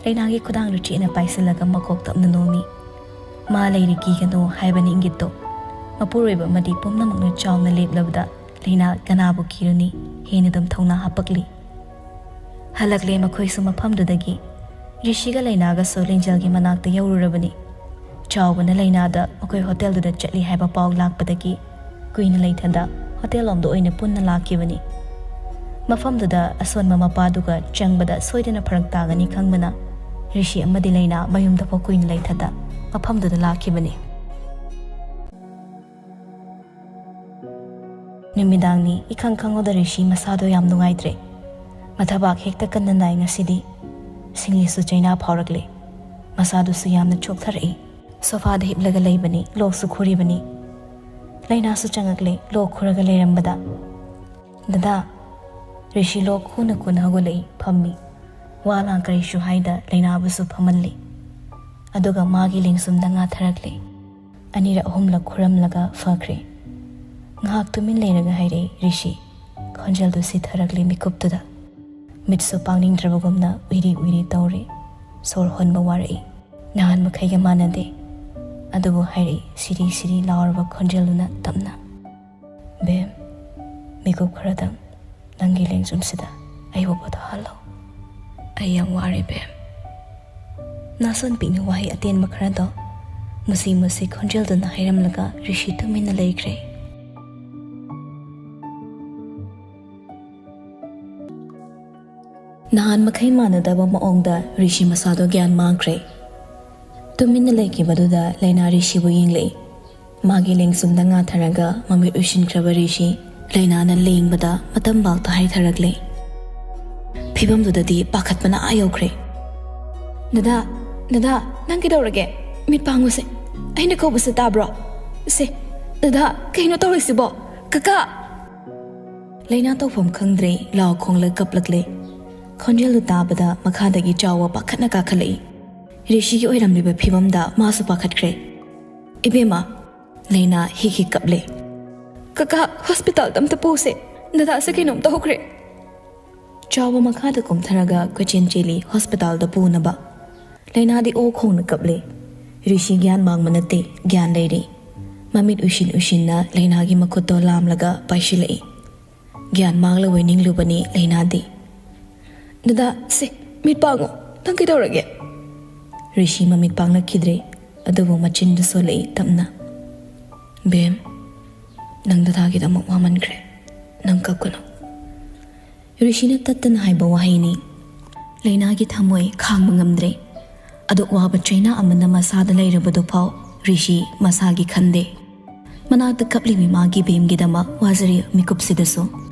ꯂꯩꯅꯥꯒꯤ ꯈꯨꯗꯥꯡꯗꯨ ꯆꯦꯠꯅ ꯄꯥꯏꯁꯤꯜꯂꯒ ꯃꯀꯣꯛ ꯇꯞꯅ ꯅꯣꯝꯃꯤ꯫ ꯃꯥ ꯂꯩꯔꯤ, ꯀꯤꯒꯅꯨ ꯍꯥꯏꯕꯅꯤ ꯏꯪꯒꯤꯠꯇꯣ꯫ ꯃꯄꯨꯔꯣꯏꯕ ꯑꯃꯗꯤ ꯄꯨꯝꯅꯃꯛꯅ ꯆꯥꯎꯅ ꯂꯦꯞꯂꯕꯗ ꯂꯩꯅꯥ ꯀꯅꯥꯕꯨ ꯀꯤꯔꯨꯅꯤ? ꯍꯦꯟꯅ ꯑꯗꯨꯝ ꯊꯧꯅꯥ ꯍꯥꯞꯄꯛꯂꯤ꯫ ꯍꯜꯂꯛꯂꯦ ꯃꯈꯣꯏꯁꯨ ꯃꯐꯝꯗꯨꯗꯒꯤ꯫ ꯔꯤꯁꯤꯒ ꯂꯩꯅꯥꯒꯁꯨ ꯂꯦꯡꯖꯦꯜꯒꯤ ꯃꯅꯥꯛꯇ ꯌꯧꯔꯨꯔꯕꯅꯤ꯫ ꯆꯥꯎꯕꯅ ꯂꯩꯅꯥꯗ ꯃꯈꯣꯏ ꯍꯣꯇꯦꯜꯗꯨꯗ ꯆꯠꯂꯤ ꯍꯥꯏꯕ ꯄꯥꯎ ꯂꯥꯛꯄꯗꯒꯤ ꯀꯨꯏꯅ ꯂꯩꯊꯗ ꯍꯣꯇꯦꯜ ꯂꯣꯝꯗ ꯑꯣꯏꯅ ꯄꯨꯟꯅ ꯂꯥꯛꯈꯤꯕꯅꯤ꯫ ꯃꯐꯝꯗꯨꯗ ꯑꯁꯣꯟꯕ ꯃꯄꯥꯗꯨꯒ ꯆꯪꯕꯗ ꯁꯣꯏꯗꯅ ꯐꯔꯛ ꯇꯥꯒꯅꯤ ꯈꯪꯕꯅ ꯔꯤꯁꯤ ꯑꯃꯗꯤ ꯂꯩꯅꯥ ꯃꯌꯨꯝꯗ ꯐꯥꯎ ꯀꯨꯏꯅ ꯂꯩꯊꯗ ꯃꯐꯝꯗꯨꯗ ꯂꯥꯛꯈꯤꯕꯅꯤ꯫ ꯅꯨꯃꯤꯗꯥꯡꯅꯤ, ꯏꯈꯪ ꯈꯪꯍꯧꯗ ꯔꯤꯁꯤ ꯃꯁꯥꯗꯣ ꯌꯥꯝ ꯅꯨꯡꯉꯥꯏꯇ꯭ꯔꯦ꯫ ꯃꯊꯕꯥꯛ ꯍꯦꯛꯇ ꯀꯟꯅ ꯅꯥꯏ ꯉꯁꯤꯗꯤ꯫ ꯁꯤꯡꯂꯤꯁꯨ ꯆꯩꯅꯥ ꯐꯥꯎꯔꯛꯂꯦ꯫ ꯃꯁꯥꯗꯨꯁꯨ ꯌꯥꯝꯅ ꯆꯣꯛꯊꯔꯛꯏ꯫ ꯁꯣꯐꯥꯗ ꯍꯤꯞꯂꯒ ꯂꯩꯕꯅꯤ, ꯂꯣꯛꯁꯨ ꯈꯨꯔꯤꯕꯅꯤ꯫ ꯂꯩꯅꯥꯁꯨ ꯆꯪꯉꯛꯂꯦ, ꯂꯣꯛ ꯈꯨꯔꯒ ꯂꯩꯔꯝꯕꯗ꯫ "ꯗꯗꯥ!" ꯔꯤꯁꯤ ꯂꯣꯛ ꯈꯨꯅ ꯈꯨꯅ ꯍꯧꯒꯠꯂꯛꯏ, ꯐꯝꯃꯤ꯫ ꯋꯥ ꯂꯥꯡ ꯀꯔꯤꯁꯨ ꯍꯥꯏꯗ ꯂꯩꯅꯥꯕꯨꯁꯨ ꯐꯝꯍꯜꯂꯤ꯫ ꯑꯗꯨꯒ ꯃꯥꯒꯤ ꯂꯦꯡꯖꯨꯝꯗ ꯉꯥꯊꯔꯛꯂꯦ꯫ ꯑꯅꯤꯔꯛ ꯑꯍꯨꯝꯂꯛ ꯈꯨꯔꯝꯂꯒ ꯐꯈ꯭ꯔꯦ꯫ ꯉꯥꯏꯍꯥꯛ ꯇꯨꯃꯤꯟ ꯂꯩꯔꯒ ꯍꯥꯏꯔꯛꯏ ꯔꯤꯁꯤ꯫ ꯈꯣꯟꯖꯦꯜꯗꯨ ꯁꯤꯊꯔꯛꯂꯦ ꯃꯤꯀꯨꯞꯇꯨꯗ꯫ ꯃꯤꯠꯁꯨ ꯄꯥꯡꯅꯤꯡꯗ꯭ꯔꯕꯒꯨꯝꯅ ꯎꯏꯔꯤ ꯎꯏꯔꯤ ꯇꯧꯔꯦ꯫ ꯁꯣꯔ ꯍꯣꯟꯕ ꯋꯥꯔꯛꯏ꯫ ꯅꯍꯥꯟ ꯃꯈꯩꯒ ꯃꯥꯟꯅꯗꯦ꯫ ꯑꯗꯨꯕꯨ ꯍꯥꯏꯔꯛꯏ ꯁꯤꯔꯤ ꯁꯤꯔꯤ ꯂꯥꯎꯔꯕ ꯈꯣꯟꯖꯦꯜꯗꯨꯅ ꯇꯞꯅ, "ꯕꯦꯝ, ꯃꯤꯀꯨꯞ ꯈꯔꯗꯪ ꯅꯪꯒꯤ ꯂꯦꯡꯖꯨꯝꯁꯤꯗ ꯑꯩꯕꯨ ꯄꯣꯊꯥꯍꯜꯂꯣ꯫ ꯑꯩ ꯌꯥꯝ ꯋꯥꯔꯦ ꯕꯦꯝ꯫" ꯅꯥꯁꯣꯟ ꯄꯤꯛꯅ ꯋꯥꯍꯩ ꯑꯇꯦꯟꯕ ꯈꯔꯗꯣ ꯃꯨꯁꯤ ꯃꯨꯁꯤ ꯈꯣꯟꯖꯦꯜꯗꯨꯅ ꯍꯥꯏꯔꯝꯂꯒ ꯔꯤꯁꯤ ꯇꯨꯃꯤꯟꯅ ꯂꯩꯈ꯭ꯔꯦ꯫ ꯅꯍꯥꯟ ꯃꯈꯩ ꯃꯥꯟꯅꯗꯕ ꯃꯑꯣꯡꯗ ꯔꯤꯁꯤ ꯃꯁꯥꯗꯣ ꯒ꯭ꯌꯥꯟ ꯃꯥꯡꯈ꯭ꯔꯦ꯫ ꯇꯨꯃꯤꯟꯅ ꯂꯩꯈꯤꯕꯗꯨꯗ ꯂꯩꯅꯥ ꯔꯤꯁꯤꯕꯨ ꯌꯦꯡꯂꯛꯏ꯫ ꯃꯥꯒꯤ ꯂꯦꯡꯖꯨꯝꯗ ꯉꯥꯊꯔꯒ ꯃꯃꯤꯠ ꯎꯏꯁꯤꯟꯈ꯭ꯔꯕ ꯔꯤꯁꯤ ꯂꯩꯅꯥꯅ ꯂꯦꯡꯕꯗ ꯃꯇꯝꯕꯥꯛꯇ ꯍꯥꯏꯊꯔꯛꯂꯦ꯫ ꯐꯤꯕꯝꯗꯨꯗꯗꯤ ꯄꯥꯈꯠꯄꯅ ꯑꯥ ꯌꯧꯈ꯭ꯔꯦ꯫ "ꯗꯗꯥ, ꯗꯗꯥ, ꯅꯪ ꯀꯩꯗꯧꯔꯒꯦ? ꯃꯤꯠ ꯄꯥꯡꯉꯨꯁꯦ꯫ ꯑꯩꯅ ꯀꯧꯕꯁꯦ ꯇꯥꯕ꯭ꯔꯣ? ꯁꯦ, ꯗꯗꯥ, ꯀꯩꯅꯣ ꯇꯧꯔꯤꯁꯤꯕꯣ? ꯀꯀꯥ!" ꯂꯩꯅꯥ ꯇꯧꯐꯝ ꯈꯪꯗ꯭ꯔꯦ, ꯂꯥꯎ ꯈꯣꯡꯂꯒ ꯀꯞꯂꯛꯂꯦ꯫ ꯈꯣꯟꯖꯦꯜꯗꯨ ꯇꯥꯕꯗ ꯃꯈꯥꯗꯒꯤ ꯆꯥꯎꯕ ꯄꯥꯈꯠꯅ ꯀꯥꯈꯠꯂꯛꯏ꯫ ꯔꯤꯁꯤꯒꯤ ꯑꯣꯏꯔꯝꯂꯤꯕ ꯐꯤꯕꯝꯗ ꯃꯥꯁꯨ ꯄꯥꯈꯠꯈ꯭ꯔꯦ꯫ "ꯏꯕꯦꯝꯃ!" ꯂꯩꯅꯥ ꯍꯤꯛ ꯍꯤꯛ ꯀꯞꯂꯦ꯫ "ꯀꯀꯥ, ꯍꯣꯁꯄꯤꯇꯥꯜꯗ ꯑꯝꯇ ꯄꯨꯁꯦ, ꯗꯗꯥꯁꯦ ꯀꯩꯅꯣꯝ ꯇꯧꯈ꯭ꯔꯦ!" ꯆꯥꯎꯕ ꯃꯈꯥꯗ ꯀꯨꯝꯊꯔꯒ ꯀꯣꯏꯆꯦꯟ ꯆꯦꯜꯂꯤ, ꯍꯣꯁꯄꯤꯇꯥꯜꯗ ꯄꯨꯅꯕ꯫ ꯂꯩꯅꯥꯗꯤ ꯑꯣ ꯈꯣꯡꯅ ꯀꯞꯂꯦ꯫ ꯔꯤꯁꯤ ꯒ꯭ꯌꯥꯟ ꯃꯥꯡꯕ ꯅꯠꯇꯦ, ꯒ꯭ꯌꯥꯟ ꯂꯩꯔꯤ꯫ ꯃꯃꯤꯠ ꯎꯏꯁꯤꯟ ꯎꯏꯁꯤꯟꯅ ꯂꯩꯅꯥꯒꯤ ꯃꯈꯨꯠꯇꯣ ꯂꯥꯝꯂꯒ ꯄꯥꯏꯁꯤꯜꯂꯛꯏ꯫ ꯒ꯭ꯌꯥꯟ ꯃꯥꯡꯂꯕꯣꯏ ꯅꯤꯡꯂꯨꯕꯅꯤ ꯂꯩꯅꯥꯗꯤ꯫ "ꯗꯗꯥ, ꯁꯦ, ꯃꯤꯠ ꯄꯥꯡꯉꯣ, ꯅꯪ ꯀꯩꯗꯧꯔꯒꯦ?" ꯔꯤꯁꯤ ꯃꯃꯤꯠ ꯄꯥꯡꯂꯛꯈꯤꯗ꯭ꯔꯦ, ꯑꯗꯨꯕꯨ ꯃꯆꯤꯟꯗꯨ ꯁꯣꯜꯂꯛꯏ ꯇꯞꯅ꯫ "ꯕꯦꯝ, ꯅꯪ ꯗꯗꯥꯒꯤꯗꯃꯛ ꯋꯥꯃꯟꯈ꯭ꯔꯦ, ꯅꯪ ꯀꯞꯀꯅꯨ꯫" ꯔꯤꯁꯤꯅ ꯇꯠꯇꯅ ꯍꯥꯏꯕ ꯋꯥꯍꯩꯅꯤ꯫ ꯂꯩꯅꯥꯒꯤ ꯊꯃꯣꯏ ꯈꯥꯡꯕ ꯉꯝꯗ꯭ꯔꯦ꯫ ꯑꯗꯨꯛ ꯋꯥꯕ ꯆꯩꯅꯥ ꯑꯃꯅ ꯃꯁꯥꯗ ꯂꯩꯔꯕꯗꯨ ꯐꯥꯎ ꯔꯤꯁꯤ ꯃꯁꯥꯒꯤ ꯈꯟꯗꯦ꯫ ꯃꯅꯥꯛꯇ ꯀꯞꯂꯤꯕꯤ ꯃꯥꯒꯤ ꯕꯦꯝꯒꯤꯗꯃꯛ ꯋꯥꯖꯔꯤ ꯃꯤꯀꯨꯞꯁꯤꯗꯁꯨ꯫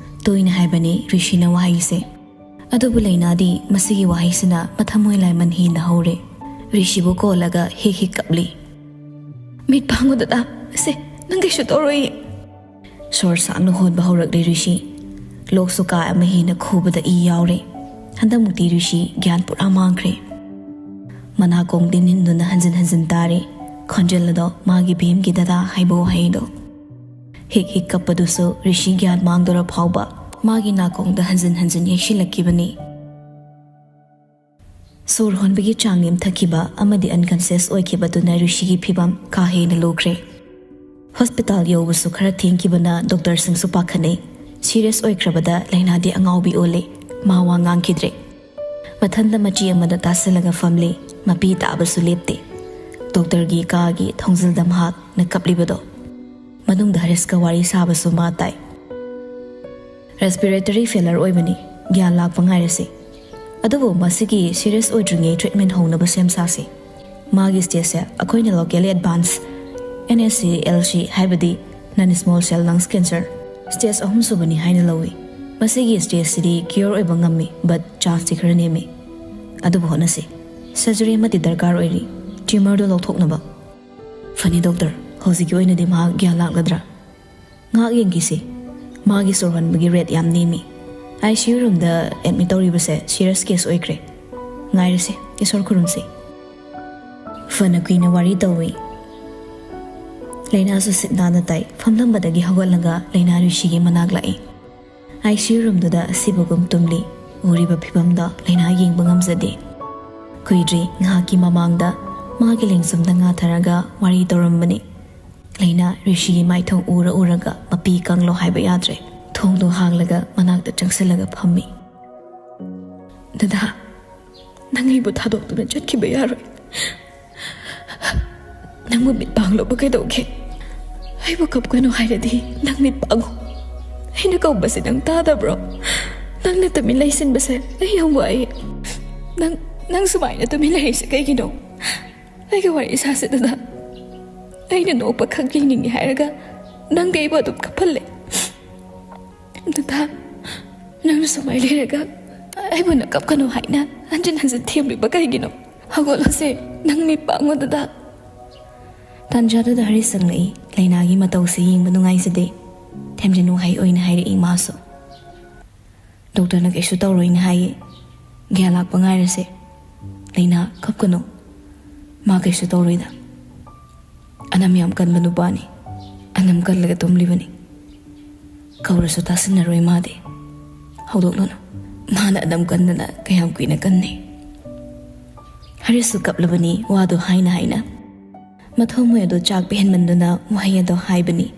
ꯇꯣꯏꯅ ꯍꯥꯏꯕꯅꯤ ꯔꯤꯁꯤꯅ ꯋꯥꯍꯩꯁꯦ꯫ ꯑꯗꯨꯕꯨ ꯂꯩꯅꯥꯗꯤ ꯃꯁꯤꯒꯤ ꯋꯥꯍꯩꯁꯤꯅ ꯃꯊꯃꯣꯏ ꯂꯥꯏꯃꯟ ꯍꯦꯟꯅ ꯍꯧꯔꯦ꯫ ꯔꯤꯁꯤꯕꯨ ꯀꯣꯜꯂꯒ ꯍꯤꯛ ꯍꯤꯛ ꯀꯞꯂꯤ꯫ "ꯃꯤꯠ ꯄꯥꯡꯉꯨ ꯗꯗꯥ, ꯁꯦ, ꯅꯪ ꯀꯩꯁꯨ ꯇꯧꯔꯣꯏꯌꯦ꯫" ꯁꯣꯔ ꯁꯥꯡꯅ ꯍꯣꯟꯕ ꯍꯧꯔꯛꯂꯦ ꯔꯤꯁꯤ꯫ ꯂꯣꯛꯁꯨ ꯀꯥ ꯑꯃ ꯍꯦꯟꯅ ꯈꯨꯕꯗ ꯏ ꯌꯥꯎꯔꯦ꯫ ꯍꯟꯗꯛꯃꯨꯛꯇꯤ ꯔꯤꯁꯤ ꯒ꯭ꯌꯥꯟ ꯄꯨꯔꯥ ꯃꯥꯡꯈ꯭ꯔꯦ꯫ ꯃꯅꯥꯀꯣꯡꯗꯤ ꯅꯤꯟꯗꯨꯅ ꯍꯟꯖꯤꯟ ꯍꯟꯖꯤꯟ ꯇꯥꯔꯦ꯫ ꯈꯣꯟꯖꯦꯜ ꯑꯗꯣ ꯃꯥꯒꯤ ꯕꯦꯝꯒꯤ ꯗꯗꯥ ꯍꯥꯏꯕ ꯋꯥꯍꯩꯗꯣ꯫ ꯍꯤꯛ ꯍꯤꯛ ꯀꯞꯄꯗꯨꯁꯨ ꯔꯤꯁꯤ ꯒ꯭ꯌꯥꯟ ꯃꯥꯡꯗꯣꯔ ꯐꯥꯎꯕ ꯃꯥꯒꯤ ꯅꯥꯀꯣꯡꯗ ꯍꯟꯖꯤꯟ ꯍꯟꯖꯤꯟ ꯌꯩꯁꯤꯜꯂꯛꯈꯤꯕꯅꯤ꯫ ꯁꯣꯔ ꯍꯣꯟꯕꯒꯤ ꯆꯥꯡ ꯅꯦꯝꯊꯈꯤꯕ ꯑꯃꯗꯤ unconscious ꯑꯣꯏꯈꯤꯕꯗꯨꯅ ꯔꯤꯁꯤꯒꯤ ꯐꯤꯕꯝ ꯀꯥ ꯍꯦꯟꯅ ꯂꯨꯈ꯭ꯔꯦ꯫ ꯍꯣꯁꯄꯤꯇꯥꯜ ꯌꯧꯕꯁꯨ ꯈꯔ ꯊꯦꯡꯈꯤꯕꯅ ꯗꯣꯛꯇꯔꯁꯤꯡꯁꯨ ꯄꯥꯈꯠꯅꯩ꯫ ꯁꯤꯔꯤꯌꯁ ꯑꯣꯏꯈ꯭ꯔꯕꯗ ꯂꯩꯅꯥꯗꯤ ꯑꯉꯥꯎꯕꯤ ꯑꯣꯜꯂꯦ꯫ ꯃꯥ ꯋꯥ ꯉꯥꯡꯈꯤꯗ꯭ꯔꯦ꯫ ꯃꯊꯟꯇ ꯃꯆꯤ ꯑꯃꯗ ꯇꯥꯁꯤꯜꯂꯒ ꯐꯝꯂꯤ꯫ ꯃꯄꯤ ꯇꯥꯕꯁꯨ ꯂꯦꯞꯇꯦ꯫ ꯗꯣꯛꯇꯔꯒꯤ ꯀꯥꯒꯤ ꯊꯣꯡꯖꯤꯜꯗ ꯃꯍꯥꯛꯅ ꯀꯞꯂꯤꯕꯗꯣ꯫ ꯃꯅꯨꯡꯗ ꯍꯔꯤꯁꯀ ꯋꯥꯔꯤ ꯁꯥꯕꯁꯨ ꯃꯥ ꯇꯥꯏ꯫ "ꯔꯦꯁꯄꯤꯔꯦꯇꯔꯤ ꯐꯦꯂꯔ ꯑꯣꯏꯕꯅꯤ, ꯒ꯭ꯌꯥꯟ ꯂꯥꯛꯄ ꯉꯥꯏꯔꯁꯤ꯫ ꯑꯗꯨꯕꯨ ꯃꯁꯤꯒꯤ ꯁꯤꯔꯤꯌꯁ ꯑꯣꯏꯗ꯭ꯔꯤꯉꯩ ꯇ꯭ꯔꯤꯠꯃꯦꯟ ꯍꯧꯅꯕ ꯁꯦꯝ ꯁꯥꯁꯤ꯫ ꯃꯥꯒꯤ ꯁ꯭ꯇꯦꯖꯁꯦ ꯑꯩꯈꯣꯏꯅ ꯂꯣꯀꯦꯜꯂꯤ ꯑꯦꯗꯚꯥꯟꯁ NSCLC, ꯍꯥꯏꯕꯗꯤ ꯅꯟ ꯁ꯭ꯃꯣꯜ ꯁꯦꯜ ꯂꯪꯁ ꯀꯦꯟꯁꯔ, ꯁ꯭ꯇꯦꯖ ꯑꯍꯨꯝ ꯁꯨꯕꯅꯤ ꯍꯥꯏꯅ ꯂꯧꯏ꯫ ꯃꯁꯤꯒꯤ ꯁ꯭ꯇꯦꯖꯁꯤꯗꯤ ꯀ꯭ꯌꯣꯔ ꯑꯣꯏꯕ ꯉꯝꯃꯤ, ꯕꯠ ꯆꯥꯟꯁꯇꯤ ꯈꯔ ꯅꯦꯝꯃꯤ꯫ ꯑꯗꯨꯕꯨ ꯍꯣꯠꯅꯁꯤ꯫ ꯁꯔꯖꯔꯤ ꯑꯃꯗꯤ ꯗꯔꯀꯥꯔ ꯑꯣꯏꯔꯤ, ꯇ꯭ꯌꯨꯃꯔꯗꯨ ꯂꯧꯊꯣꯛꯅꯕ꯫" "ꯐꯅꯤ ꯗꯣꯛꯇꯔ, ꯍꯧꯖꯤꯛꯀꯤ ꯑꯣꯏꯅꯗꯤ ꯃꯍꯥꯛ ꯒ꯭ꯌꯥꯟ ꯂꯥꯛꯂꯗ꯭ꯔꯥ?" "ꯉꯥꯏꯍꯥꯛ ꯌꯦꯡꯈꯤꯁꯤ꯫ ꯃꯥꯒꯤ ꯁꯣꯔ ꯍꯣꯟꯕꯒꯤ ꯔꯦꯠ ꯌꯥꯝ ꯅꯦꯝꯃꯤ꯫ ꯑꯥꯏ ꯁꯤ ꯌꯨ ꯔꯨꯝꯗ ꯑꯦꯗꯃꯤꯠ ꯇꯧꯔꯤꯕꯁꯦ ꯁꯤꯔꯤꯌꯁ ꯀꯦꯁ ꯑꯣꯏꯈ꯭ꯔꯦ꯫ ꯉꯥꯏꯔꯁꯦ, ꯏꯁꯣꯔ ꯈꯨꯔꯨꯝꯁꯦ꯫ ꯐꯅ ꯀꯨꯏꯅ ꯋꯥꯔꯤ ꯇꯧꯏ꯫ ꯂꯩꯅꯥꯁꯨ ꯁꯤꯠ ꯅꯥꯟꯅ ꯇꯥꯏ꯫ ꯐꯝꯂꯝꯕꯗꯒꯤ ꯍꯧꯒꯠꯂꯒ ꯂꯩꯅꯥ ꯔꯤꯁꯤꯒꯤ ꯃꯅꯥꯛ ꯂꯥꯛꯏ꯫ I C U ꯔꯨꯝꯗꯨꯗ ꯑꯁꯤꯕꯒꯨꯝ ꯇꯨꯝꯂꯤ꯫ ꯎꯔꯤꯕ ꯐꯤꯕꯝꯗ ꯂꯩꯅꯥ ꯌꯦꯡꯕ ꯉꯝꯖꯗꯦ꯫ ꯀꯨꯏꯗ꯭ꯔꯤ ꯉꯥꯏꯍꯥꯛꯀꯤ ꯃꯃꯥꯡꯗ ꯃꯥꯒꯤ ꯂꯦꯡꯖꯨꯝꯗ ꯉꯥꯊꯔꯒ ꯋꯥꯔꯤ ꯇꯧꯔꯝꯕꯅꯤ꯫ ꯂꯩꯅꯥ ꯔꯤꯁꯤꯒꯤ ꯃꯥꯏꯊꯣꯡ ꯎꯔ ꯎꯔꯒ ꯃꯄꯤ ꯀꯪꯂꯣ ꯍꯥꯏꯕ ꯌꯥꯗ꯭ꯔꯦ꯫ ꯊꯣꯡꯗꯣ ꯍꯥꯡꯂꯒ ꯃꯅꯥꯛꯇ ꯆꯪꯁꯤꯜꯂꯒ ꯐꯝꯃꯤ꯫ "ꯗꯗꯥ, ꯅꯪ ꯑꯩꯕꯨ ꯊꯥꯗꯣꯛꯇꯨꯅ ꯆꯠꯈꯤꯕ ꯌꯥꯔꯣꯏ꯫ ꯅꯪꯕꯨ ꯃꯤꯠ ꯄꯥꯡꯂꯨꯕ ꯀꯩꯗꯧꯒꯦ? ꯑꯩꯕꯨ ꯀꯞꯀꯅꯨ ꯍꯥꯏꯔꯗꯤ ꯅꯪ ꯃꯤꯠ ꯄꯥꯡꯉꯨ꯫ ꯑꯩꯅ ꯀꯧꯕꯁꯦ ꯅꯪ ꯇꯥꯗꯕ꯭ꯔꯣ? ꯅꯪꯅ ꯇꯨꯃꯤꯟ ꯂꯩꯁꯤꯟꯕꯁꯦ ꯑꯩ ꯌꯥꯝ ꯋꯥꯏꯌꯦ꯫ ꯅꯪ, ꯅꯪ ꯁꯨꯃꯥꯏꯅ ꯇꯨꯃꯤꯟ ꯂꯩꯔꯤꯁꯦ ꯀꯩꯒꯤꯅꯣ? ꯑꯩꯒ ꯋꯥꯔꯤ ꯁꯥꯁꯦ ꯗꯗꯥ꯫ ꯑꯩꯅ ꯅꯣꯛꯄ ꯈꯛ ꯌꯦꯡꯅꯤꯡꯉꯦ ꯍꯥꯏꯔꯒ ꯅꯪꯗꯤ ꯑꯩꯕꯨ ꯑꯗꯨꯝ ꯀꯞꯍꯜꯂꯦ꯫ ꯗꯗꯥ, ꯅꯪꯅ ꯁꯨꯃꯥꯏ ꯂꯩꯔꯒ ꯑꯩꯕꯨ ꯅꯪ ꯀꯞꯀꯅꯨ ꯍꯥꯏꯅ ꯍꯟꯖꯤꯟ ꯍꯟꯖꯤꯟ ꯊꯦꯝꯂꯤꯕ ꯀꯩꯒꯤꯅꯣ? ꯍꯧꯒꯠꯂꯣꯁꯦ, ꯅꯪ ꯃꯤꯠ ꯄꯥꯡꯉꯣ ꯗꯗꯥ꯫" ꯇꯥꯟꯖꯥꯗꯨꯗ ꯍꯔꯤꯁ ꯆꯪꯂꯛꯏ꯫ ꯂꯩꯅꯥꯒꯤ ꯃꯇꯧꯁꯦ ꯌꯦꯡꯕ ꯅꯨꯡꯉꯥꯏꯖꯗꯦ꯫ ꯊꯦꯝꯖꯤꯟ ꯋꯥꯍꯩ ꯑꯣꯏꯅ ꯍꯥꯏꯔꯛꯏ ꯃꯥꯁꯨ꯫ "ꯗꯣꯛꯇꯔꯅ ꯀꯩꯁꯨ ꯇꯧꯔꯣꯏꯅ ꯍꯥꯏꯌꯦ꯫ ꯒ꯭ꯌꯥꯟ ꯂꯥꯛꯄ ꯉꯥꯏꯔꯁꯦ꯫ ꯂꯩꯅꯥ, ꯀꯞꯀꯅꯨ꯫ ꯃꯥ ꯀꯩꯁꯨ ꯇꯧꯔꯣꯏꯗ꯫ ꯑꯅꯝ ꯌꯥꯝ ꯀꯟꯕ ꯅꯨꯄꯥꯅꯤ꯫ ꯑꯅꯝ ꯀꯜꯂꯒ ꯇꯨꯝꯂꯤꯕꯅꯤ꯫ ꯀꯧꯔꯁꯨ ꯇꯥꯁꯤꯟꯅꯔꯣꯏ ꯃꯥꯗꯤ꯫ ꯍꯧꯗꯣꯛꯂꯨꯅꯨ꯫ ꯃꯥꯅ ꯑꯅꯝ ꯀꯟꯗꯅ ꯀꯌꯥꯝ ꯀꯨꯏꯅ ꯀꯟꯅꯤ?" ꯍꯔꯤꯁꯁꯨ ꯀꯞꯂꯕꯅꯤ ꯋꯥꯗꯨ ꯍꯥꯏꯅ ꯍꯥꯏꯅ꯫ ꯃꯊꯧ ꯃꯣꯏ ꯑꯗꯨ ꯆꯥꯛ ꯄꯤꯍꯟꯃꯟꯗꯨꯅ ꯋꯥꯍꯩ ꯑꯗꯨ ꯍꯥꯏꯕꯅꯤ꯫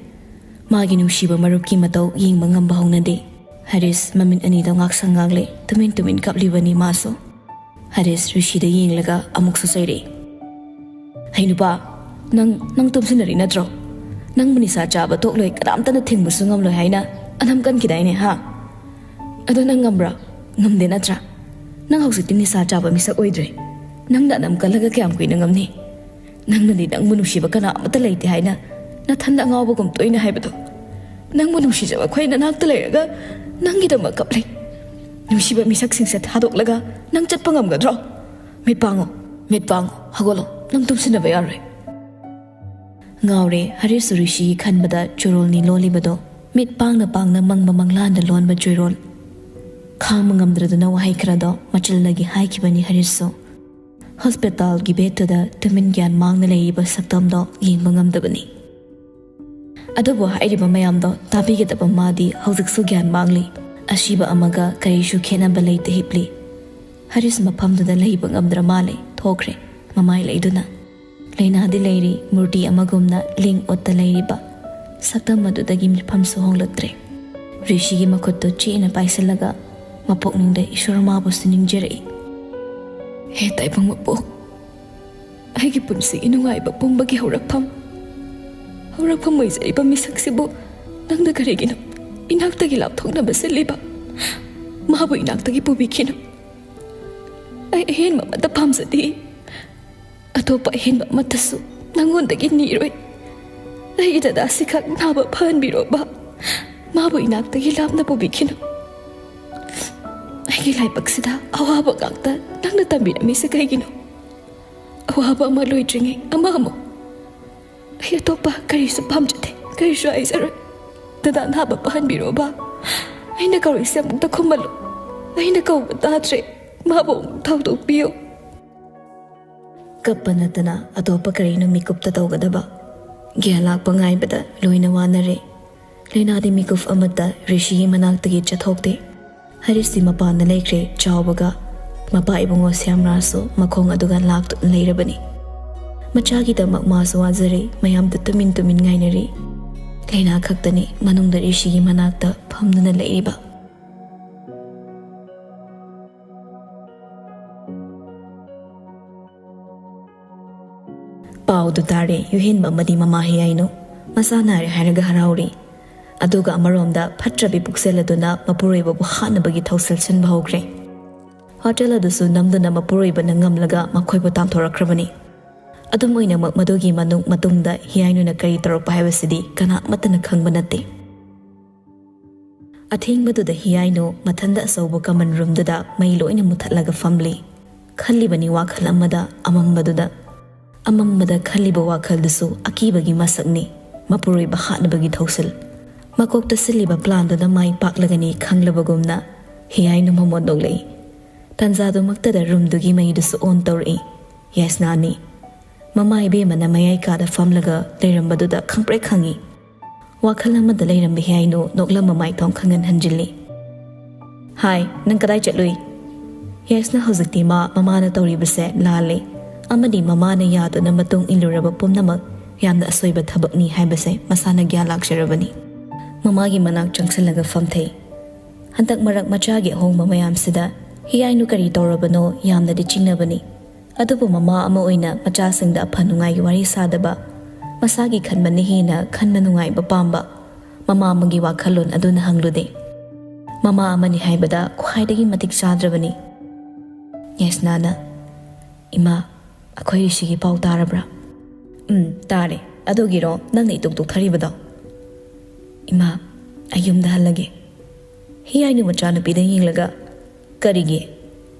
ꯃꯥꯒꯤ ꯅꯨꯡꯁꯤꯕ ꯃꯔꯨꯞꯀꯤ ꯃꯇꯧ ꯌꯦꯡꯕ ꯉꯝꯕ ꯍꯧꯅꯗꯦ꯫ ꯍꯔꯤꯁ ꯃꯃꯤꯠ ꯑꯅꯤꯗꯣ ꯉꯥꯛꯁꯪ ꯉꯥꯛꯂꯦ, ꯇꯨꯃꯤꯟ ꯇꯨꯃꯤꯟ ꯀꯞꯂꯤꯕꯅꯤ ꯃꯥꯁꯨ꯫ ꯍꯔꯤꯁ ꯔꯤꯁꯤꯗ ꯌꯦꯡꯂꯒ ꯑꯃꯨꯛꯁꯨ ꯆꯩꯔꯛꯏ꯫ "ꯍꯩ ꯅꯨꯄꯥ, ꯅꯪ, ꯅꯪ ꯇꯨꯝꯁꯤꯟꯅꯔꯤ ꯅꯠꯇ꯭ꯔꯣ? ꯅꯪꯕꯨ ꯅꯤꯁꯥ ꯆꯥꯕ ꯇꯣꯛꯂꯣꯏ, ꯀꯅꯥꯝꯇꯅ ꯊꯤꯡꯕꯁꯨ ꯉꯝꯂꯣꯏ ꯍꯥꯏꯅ ꯑꯅꯝ ꯀꯟꯈꯤꯗꯥꯏꯅꯦ, ꯍꯥ? ꯑꯗꯣ ꯅꯪ ꯉꯝꯕ꯭ꯔꯥ? ꯉꯝꯗꯦ ꯅꯠꯇ꯭ꯔꯥ? ꯅꯪ ꯍꯧꯖꯤꯛꯇꯤ ꯅꯤꯁꯥ ꯆꯥꯕ ꯃꯤꯁꯛ ꯑꯣꯏꯗ꯭ꯔꯦ꯫ ꯅꯪꯅ ꯑꯅꯝ ꯀꯜꯂꯒ ꯀꯌꯥꯝ ꯀꯨꯏꯅ ꯉꯝꯅꯤ? ꯅꯪꯅꯗꯤ ꯅꯪꯕꯨ ꯅꯨꯡꯁꯤꯕ ꯀꯅꯥ ꯑꯃꯠꯇ ꯂꯩꯇꯦ ꯍꯥꯏꯅ ꯅꯊꯟꯗ ꯑꯉꯥꯎꯕꯒꯨꯝ ꯇꯣꯏꯅ ꯍꯥꯏꯕꯗꯣ꯫ ꯅꯪꯕꯨ ꯅꯨꯡꯁꯤꯖꯕ ꯑꯩꯈꯣꯏ ꯅꯅꯥꯛꯇ ꯂꯩꯔꯒ ꯅꯪꯒꯤꯗꯃꯛ ꯀꯞꯂꯤ꯫ ꯅꯨꯡꯁꯤꯕ ꯃꯤꯁꯛꯁꯤꯡꯁꯦ ꯊꯥꯗꯣꯛꯂꯒ ꯅꯪ ꯆꯠꯄ ꯉꯝꯒꯗ꯭ꯔꯣ? ꯃꯤꯠ ꯄꯥꯡꯉꯣ, ꯃꯤꯠ ꯄꯥꯡꯉꯣ, ꯍꯧꯒꯠꯂꯣ, ꯅꯪ ꯇꯨꯝꯁꯤꯟꯅꯕ ꯌꯥꯔꯣꯏ꯫" ꯉꯥꯎꯔꯦ ꯍꯔꯤꯁꯁꯨ ꯔꯤꯁꯤꯒꯤ ꯈꯟꯕꯗ ꯆꯨꯔꯣꯜꯅꯤ ꯂꯣꯜꯂꯤꯕꯗꯣ꯫ ꯃꯤꯠ ꯄꯥꯡꯅ ꯄꯥꯡꯅ ꯃꯪꯕ ꯃꯪꯂꯥꯟꯗ ꯂꯣꯟꯕ ꯆꯣꯏꯔꯣꯜ꯫ ꯈꯥꯡꯕ ꯉꯝꯗ꯭ꯔꯗꯨꯅ ꯋꯥꯍꯩ ꯈꯔꯗꯣ ꯃꯆꯜꯗꯒꯤ ꯍꯥꯏꯈꯤꯕꯅꯤ ꯍꯔꯤꯁꯁꯨ꯫ ꯍꯣꯁꯄꯤꯇꯥꯜꯒꯤ ꯕꯦꯗꯇꯨꯗ ꯇꯨꯃꯤꯟ ꯒ꯭ꯌꯥꯟ ꯃꯥꯡꯅ ꯂꯩꯔꯤꯕ ꯁꯛꯇꯝꯗꯣ ꯌꯦꯡꯕ ꯉꯝꯗꯕꯅꯤ꯫ ꯑꯗꯨꯕꯨ ꯍꯥꯏꯔꯤꯕ ꯃꯌꯥꯝꯗꯣ ꯇꯥꯕꯤꯒꯗꯕ ꯃꯥꯗꯤ ꯍꯧꯖꯤꯛꯁꯨ ꯒ꯭ꯌꯥꯟ ꯃꯥꯡꯂꯤ꯫ ꯑꯁꯤꯕ ꯑꯃꯒ ꯀꯔꯤꯁꯨ ꯈꯦꯠꯅꯕ ꯂꯩꯇ ꯍꯤꯞꯂꯤ꯫ ꯍꯔꯤꯁ ꯃꯐꯝꯗꯨꯗ ꯂꯩꯕ ꯉꯝꯗ꯭ꯔ ꯃꯥꯜꯂꯦ, ꯊꯣꯛꯈ꯭ꯔꯦ꯫ ꯃꯃꯥꯏ ꯂꯩꯗꯨꯅ ꯂꯩꯅꯥꯗꯤ ꯂꯩꯔꯤ, ꯃꯨꯔꯇꯤ ꯑꯃꯒꯨꯝꯅ ꯂꯦꯡ ꯑꯣꯠꯇ ꯂꯩꯔꯤꯕ ꯁꯛꯇꯝ ꯑꯗꯨꯗꯒꯤ ꯃꯤꯠꯐꯝꯁꯨ ꯍꯣꯡꯂꯛꯇ꯭ꯔꯦ꯫ ꯔꯤꯁꯤꯒꯤ ꯃꯈꯨꯠꯇꯨ ꯆꯦꯠꯅ ꯄꯥꯏꯁꯤꯜꯂꯒ ꯃꯄꯨꯛꯅꯤꯡꯗ ꯏꯁꯣꯔ ꯃꯥꯕꯨꯁꯨ ꯅꯤꯡꯖꯔꯛꯏ꯫ ꯍꯦ ꯇꯥꯏꯕꯪ ꯃꯄꯣꯛ, ꯑꯩꯒꯤ ꯄꯨꯟꯁꯤꯒꯤ ꯅꯨꯡꯉꯥꯏꯕ ꯄꯨꯝꯕꯒꯤ ꯍꯧꯔꯛꯐꯝ, ꯍꯧꯔꯛꯐꯝ ꯑꯣꯏꯖꯔꯤꯕ ꯃꯤꯁꯛꯁꯤꯕꯨ ꯅꯪꯅ ꯀꯔꯤꯒꯤꯅꯣ ꯏꯅꯥꯛꯇꯒꯤ ꯂꯥꯞꯊꯣꯛꯅꯕ ꯁꯤꯜꯂꯤꯕ? ꯃꯥꯕꯨ ꯏꯅꯥꯛꯇꯒꯤ ꯄꯨꯕꯤꯈꯤꯅꯨ꯫ ꯑꯩ ꯑꯍꯦꯟꯕ ꯑꯃꯠꯇ ꯄꯥꯝꯖꯗꯦ꯫ ꯑꯇꯣꯞꯄ ꯑꯍꯦꯟꯕ ꯑꯃꯠꯇꯁꯨ ꯅꯪꯉꯣꯟꯗꯒꯤ ꯅꯤꯔꯣꯏ꯫ ꯑꯩꯒꯤ ꯗꯗꯥꯁꯤꯈꯛ ꯅꯥꯕ ꯐꯍꯟꯕꯤꯔꯣꯕ꯫ ꯃꯥꯕꯨ ꯏꯅꯥꯛꯇꯒꯤ ꯂꯥꯞꯅ ꯄꯨꯕꯤꯈꯤꯅꯨ꯫ ꯑꯩꯒꯤ ꯂꯥꯏꯕꯛꯁꯤꯗ ꯑꯋꯥꯕ ꯉꯥꯛꯇ ꯅꯪꯅ ꯇꯝꯕꯤꯔꯝꯃꯤꯁꯦ ꯀꯩꯒꯤꯅꯣ? ꯑꯋꯥꯕ ꯑꯃ ꯂꯣꯏꯗ꯭ꯔꯤꯉꯩ ꯑꯃ ꯑꯃꯨꯛ꯫ ꯑꯩ ꯑꯇꯣꯞꯄ ꯀꯔꯤꯁꯨ ꯄꯥꯝꯖꯗꯦ, ꯀꯔꯤꯁꯨ ꯍꯥꯏꯖꯔꯣꯏ꯫ ꯗꯗꯥ ꯅꯥꯕ ꯐꯍꯟꯕꯤꯔꯣꯕ꯫ ꯑꯩꯅ ꯀꯧꯔꯤꯁꯦ ꯑꯃꯨꯛꯇ ꯈꯨꯝꯃꯜꯂꯨ꯫ ꯑꯩꯅ ꯀꯧꯕ ꯇꯥꯗ꯭ꯔꯦ꯫ ꯃꯥꯕꯨ ꯑꯃꯨꯛ ꯊꯧꯗꯣꯛꯄꯤꯌꯨ꯫ ꯀꯞꯄ ꯅꯠꯇꯅ ꯑꯇꯣꯞꯄ ꯀꯔꯤꯅꯣ ꯃꯤꯀꯨꯞꯇ ꯇꯧꯒꯗꯕ? ꯒ꯭ꯌꯥꯟ ꯂꯥꯛꯄ ꯉꯥꯏꯕꯗ ꯂꯣꯏꯅ ꯋꯥꯅꯔꯦ꯫ ꯂꯩꯅꯥꯗꯤ ꯃꯤꯀꯨꯞ ꯑꯃꯠꯇ ꯔꯤꯁꯤꯒꯤ ꯃꯅꯥꯛꯇꯒꯤ ꯆꯠꯊꯣꯛꯇꯦ꯫ ꯍꯔꯤꯁꯇꯤ ꯃꯄꯥꯟꯗ ꯂꯩꯈ꯭ꯔꯦ꯫ ꯆꯥꯎꯕꯒ ꯃꯄꯥ ꯏꯕꯨꯡꯉꯣ ꯁ꯭ꯌꯥꯝꯔꯥꯖꯁꯨ ꯃꯈꯣꯡ ꯑꯗꯨꯒ ꯂꯥꯛꯇꯨꯅ ꯂꯩꯔꯕꯅꯤ꯫ ꯃꯆꯥꯒꯤꯗꯃꯛ ꯃꯥꯁꯨ ꯋꯥꯖꯔꯤ꯫ ꯃꯌꯥꯝꯗ ꯇꯨꯃꯤꯟ ꯇꯨꯃꯤꯟ ꯉꯥꯏꯅꯔꯤ꯫ ꯂꯩꯅꯥ ꯈꯛꯇꯅꯤ ꯃꯅꯨꯡꯗ ꯔꯤꯁꯤꯒꯤ ꯃꯅꯥꯛꯇ ꯐꯝꯗꯨꯅ ꯂꯩꯔꯤꯕ꯫ ꯄꯥꯎꯗꯨ ꯇꯥꯔꯦ꯫ ꯌꯨꯍꯦꯟꯕ ꯑꯃꯗꯤ ꯃꯃꯥ ꯍꯤꯌꯥꯏꯅꯨ ꯃꯆꯥ ꯅꯥꯔꯦ ꯍꯥꯏꯔꯒ ꯍꯔꯥꯎꯔꯤ꯫ ꯑꯗꯨꯒ ꯑꯃꯔꯣꯝꯗ ꯐꯠꯇ꯭ꯔꯕꯤ ꯄꯨꯛꯆꯦꯜ ꯑꯗꯨꯅ ꯃꯄꯨꯔꯣꯏꯕꯕꯨ ꯍꯥꯠꯅꯕꯒꯤ ꯊꯧꯁꯤꯜ ꯁꯤꯟꯕ ꯍꯧꯈ꯭ꯔꯦ꯫ ꯍꯣꯇꯦꯜ ꯑꯗꯨꯁꯨ ꯅꯝꯗꯨꯅ ꯃꯄꯨꯔꯣꯏꯕꯅ ꯉꯝꯂꯒ ꯃꯈꯣꯏꯕꯨ ꯇꯥꯟꯊꯣꯔꯛꯈ꯭ꯔꯕꯅꯤ꯫ ꯑꯗꯨꯝ ꯑꯣꯏꯅꯃꯛ ꯃꯗꯨꯒꯤ ꯃꯅꯨꯡ ꯃꯇꯨꯡꯗ ꯍꯤꯌꯥꯏꯅꯨꯅ ꯀꯔꯤ ꯇꯧꯔꯛꯄ ꯍꯥꯏꯕꯁꯤꯗꯤ ꯀꯅꯥ ꯑꯃꯠꯇꯅ ꯈꯪꯕ ꯅꯠꯇꯦ꯫ ꯑꯊꯦꯡꯕꯗꯨꯗ ꯍꯤꯌꯥꯏꯅꯨ ꯃꯊꯟꯗ ꯑꯆꯧꯕ ꯀꯃꯟ ꯔꯨꯝꯗꯨꯗ ꯃꯩ ꯂꯣꯏꯅ ꯃꯨꯊꯠꯂꯒ ꯐꯝꯂꯤ꯫ ꯈꯜꯂꯤꯕꯅꯤ ꯋꯥꯈꯜ ꯑꯃꯗ ꯑꯃꯝꯕꯗꯨꯗ꯫ ꯑꯃꯝꯕꯗ ꯈꯜꯂꯤꯕ ꯋꯥꯈꯜꯗꯨꯁꯨ ꯑꯀꯤꯕꯒꯤ ꯃꯁꯛꯅꯤ꯫ ꯃꯄꯨꯔꯣꯏꯕ ꯍꯥꯠꯅꯕꯒꯤ ꯊꯧꯁꯤꯜ꯫ ꯃꯀꯣꯛꯇ ꯁꯤꯜꯂꯤꯕ ꯄ꯭ꯂꯥꯟꯗꯨꯅ ꯃꯥꯏ ꯄꯥꯛꯂꯒꯅꯤ ꯈꯪꯂꯕꯒꯨꯝꯅ ꯍꯤꯌꯥꯏꯅꯨ ꯃꯃꯣꯟ ꯅꯣꯛꯂꯛꯏ꯫ ꯇꯥꯟꯖꯥꯗꯨꯃꯛꯇꯗ ꯔꯨꯝꯗꯨꯒꯤ ꯃꯩꯗꯨꯁꯨ ꯑꯣꯟ ꯇꯧꯔꯛꯏ꯫ ꯌꯥꯏꯁꯅꯥꯅꯤ꯫ ꯃꯃꯥ ꯏꯕꯦꯝꯃꯅ ꯃꯌꯥꯏ ꯀꯥꯗ ꯐꯝꯂꯒ ꯂꯩꯔꯝꯕꯗꯨꯗ ꯈꯪꯄ꯭ꯔꯦꯛ ꯈꯪꯏ꯫ ꯋꯥꯈꯜ ꯑꯃꯗ ꯂꯩꯔꯝꯕ ꯍꯤꯌꯥꯏꯅꯨ ꯅꯣꯛꯂꯝꯕ ꯃꯥꯏꯊꯣꯡ ꯈꯪꯍꯟ ꯍꯟꯖꯤꯜꯂꯤ꯫ "ꯍꯥꯏ, ꯅꯪ ꯀꯗꯥꯏ ꯆꯠꯂꯨꯏ?" ꯌꯥꯏꯁꯅꯥ ꯍꯧꯖꯤꯛꯇꯤ ꯃꯥ ꯃꯃꯥꯅ ꯇꯧꯔꯤꯕꯁꯦ ꯂꯥꯜꯂꯦ, ꯑꯃꯗꯤ ꯃꯃꯥꯅ ꯌꯥꯗꯨꯅ ꯃꯇꯨꯡ ꯏꯜꯂꯨꯔꯕ ꯄꯨꯝꯅꯃꯛ ꯌꯥꯝꯅ ꯑꯁꯣꯏꯕ ꯊꯕꯛꯅꯤ ꯍꯥꯏꯕꯁꯦ ꯃꯁꯥꯅ ꯒ꯭ꯌꯥꯟ ꯂꯥꯛꯆꯔꯕꯅꯤ꯫ ꯃꯃꯥꯒꯤ ꯃꯅꯥꯛ ꯆꯪꯁꯤꯜꯂꯒ ꯐꯝꯊꯩ꯫ ꯍꯟꯗꯛ ꯃꯔꯛ ꯃꯆꯥꯒꯤ ꯑꯍꯣꯡꯕ ꯃꯌꯥꯝꯁꯤꯗ ꯍꯤꯌꯥꯏꯅꯨ ꯀꯔꯤ ꯇꯧꯔꯕꯅꯣ ꯌꯥꯝꯅꯗꯤ ꯆꯤꯡꯅꯕꯅꯤ꯫ ꯑꯗꯨꯕꯨ ꯃꯃꯥ ꯑꯃ ꯑꯣꯏꯅ ꯃꯆꯥꯁꯤꯡꯗ ꯑꯐ ꯅꯨꯡꯉꯥꯏꯒꯤ ꯋꯥꯔꯤ ꯁꯥꯗꯕ, ꯃꯁꯥꯒꯤ ꯈꯟꯕꯅ ꯍꯦꯟꯅ ꯈꯟꯕ ꯅꯨꯡꯉꯥꯏꯕ ꯄꯥꯝꯕ ꯃꯃꯥ ꯑꯃꯒꯤ ꯋꯥꯈꯜꯂꯣꯟ ꯑꯗꯨꯅ ꯍꯪꯂꯨꯗꯦ꯫ ꯃꯃꯥ ꯑꯃꯅꯤ ꯍꯥꯏꯕꯗ ꯈ꯭ꯋꯥꯏꯗꯒꯤ ꯃꯇꯤꯛ ꯆꯥꯗ꯭ꯔꯕꯅꯤ꯫ ꯌꯥꯏꯁꯅꯥꯅ, "ꯏꯃꯥ, ꯑꯩꯈꯣꯏ ꯔꯤꯁꯤꯒꯤ ꯄꯥꯎ ꯇꯥꯔꯕ꯭ꯔꯥ?" "ꯎꯝ, ꯇꯥꯔꯦ꯫ ꯑꯗꯨꯒꯤꯔꯣ ꯅꯪꯅ ꯏꯇꯣꯛ ꯇꯣꯛꯊꯔꯤꯕꯗꯣ?" "ꯏꯃꯥ, ꯑꯩ ꯌꯨꯝꯗ ꯍꯜꯂꯒꯦ꯫" ꯍꯤꯌꯥꯏꯅꯨ ꯃꯆꯥꯅꯨꯄꯤꯗ ꯌꯦꯡꯂꯒ, "ꯀꯔꯤꯒꯤ?"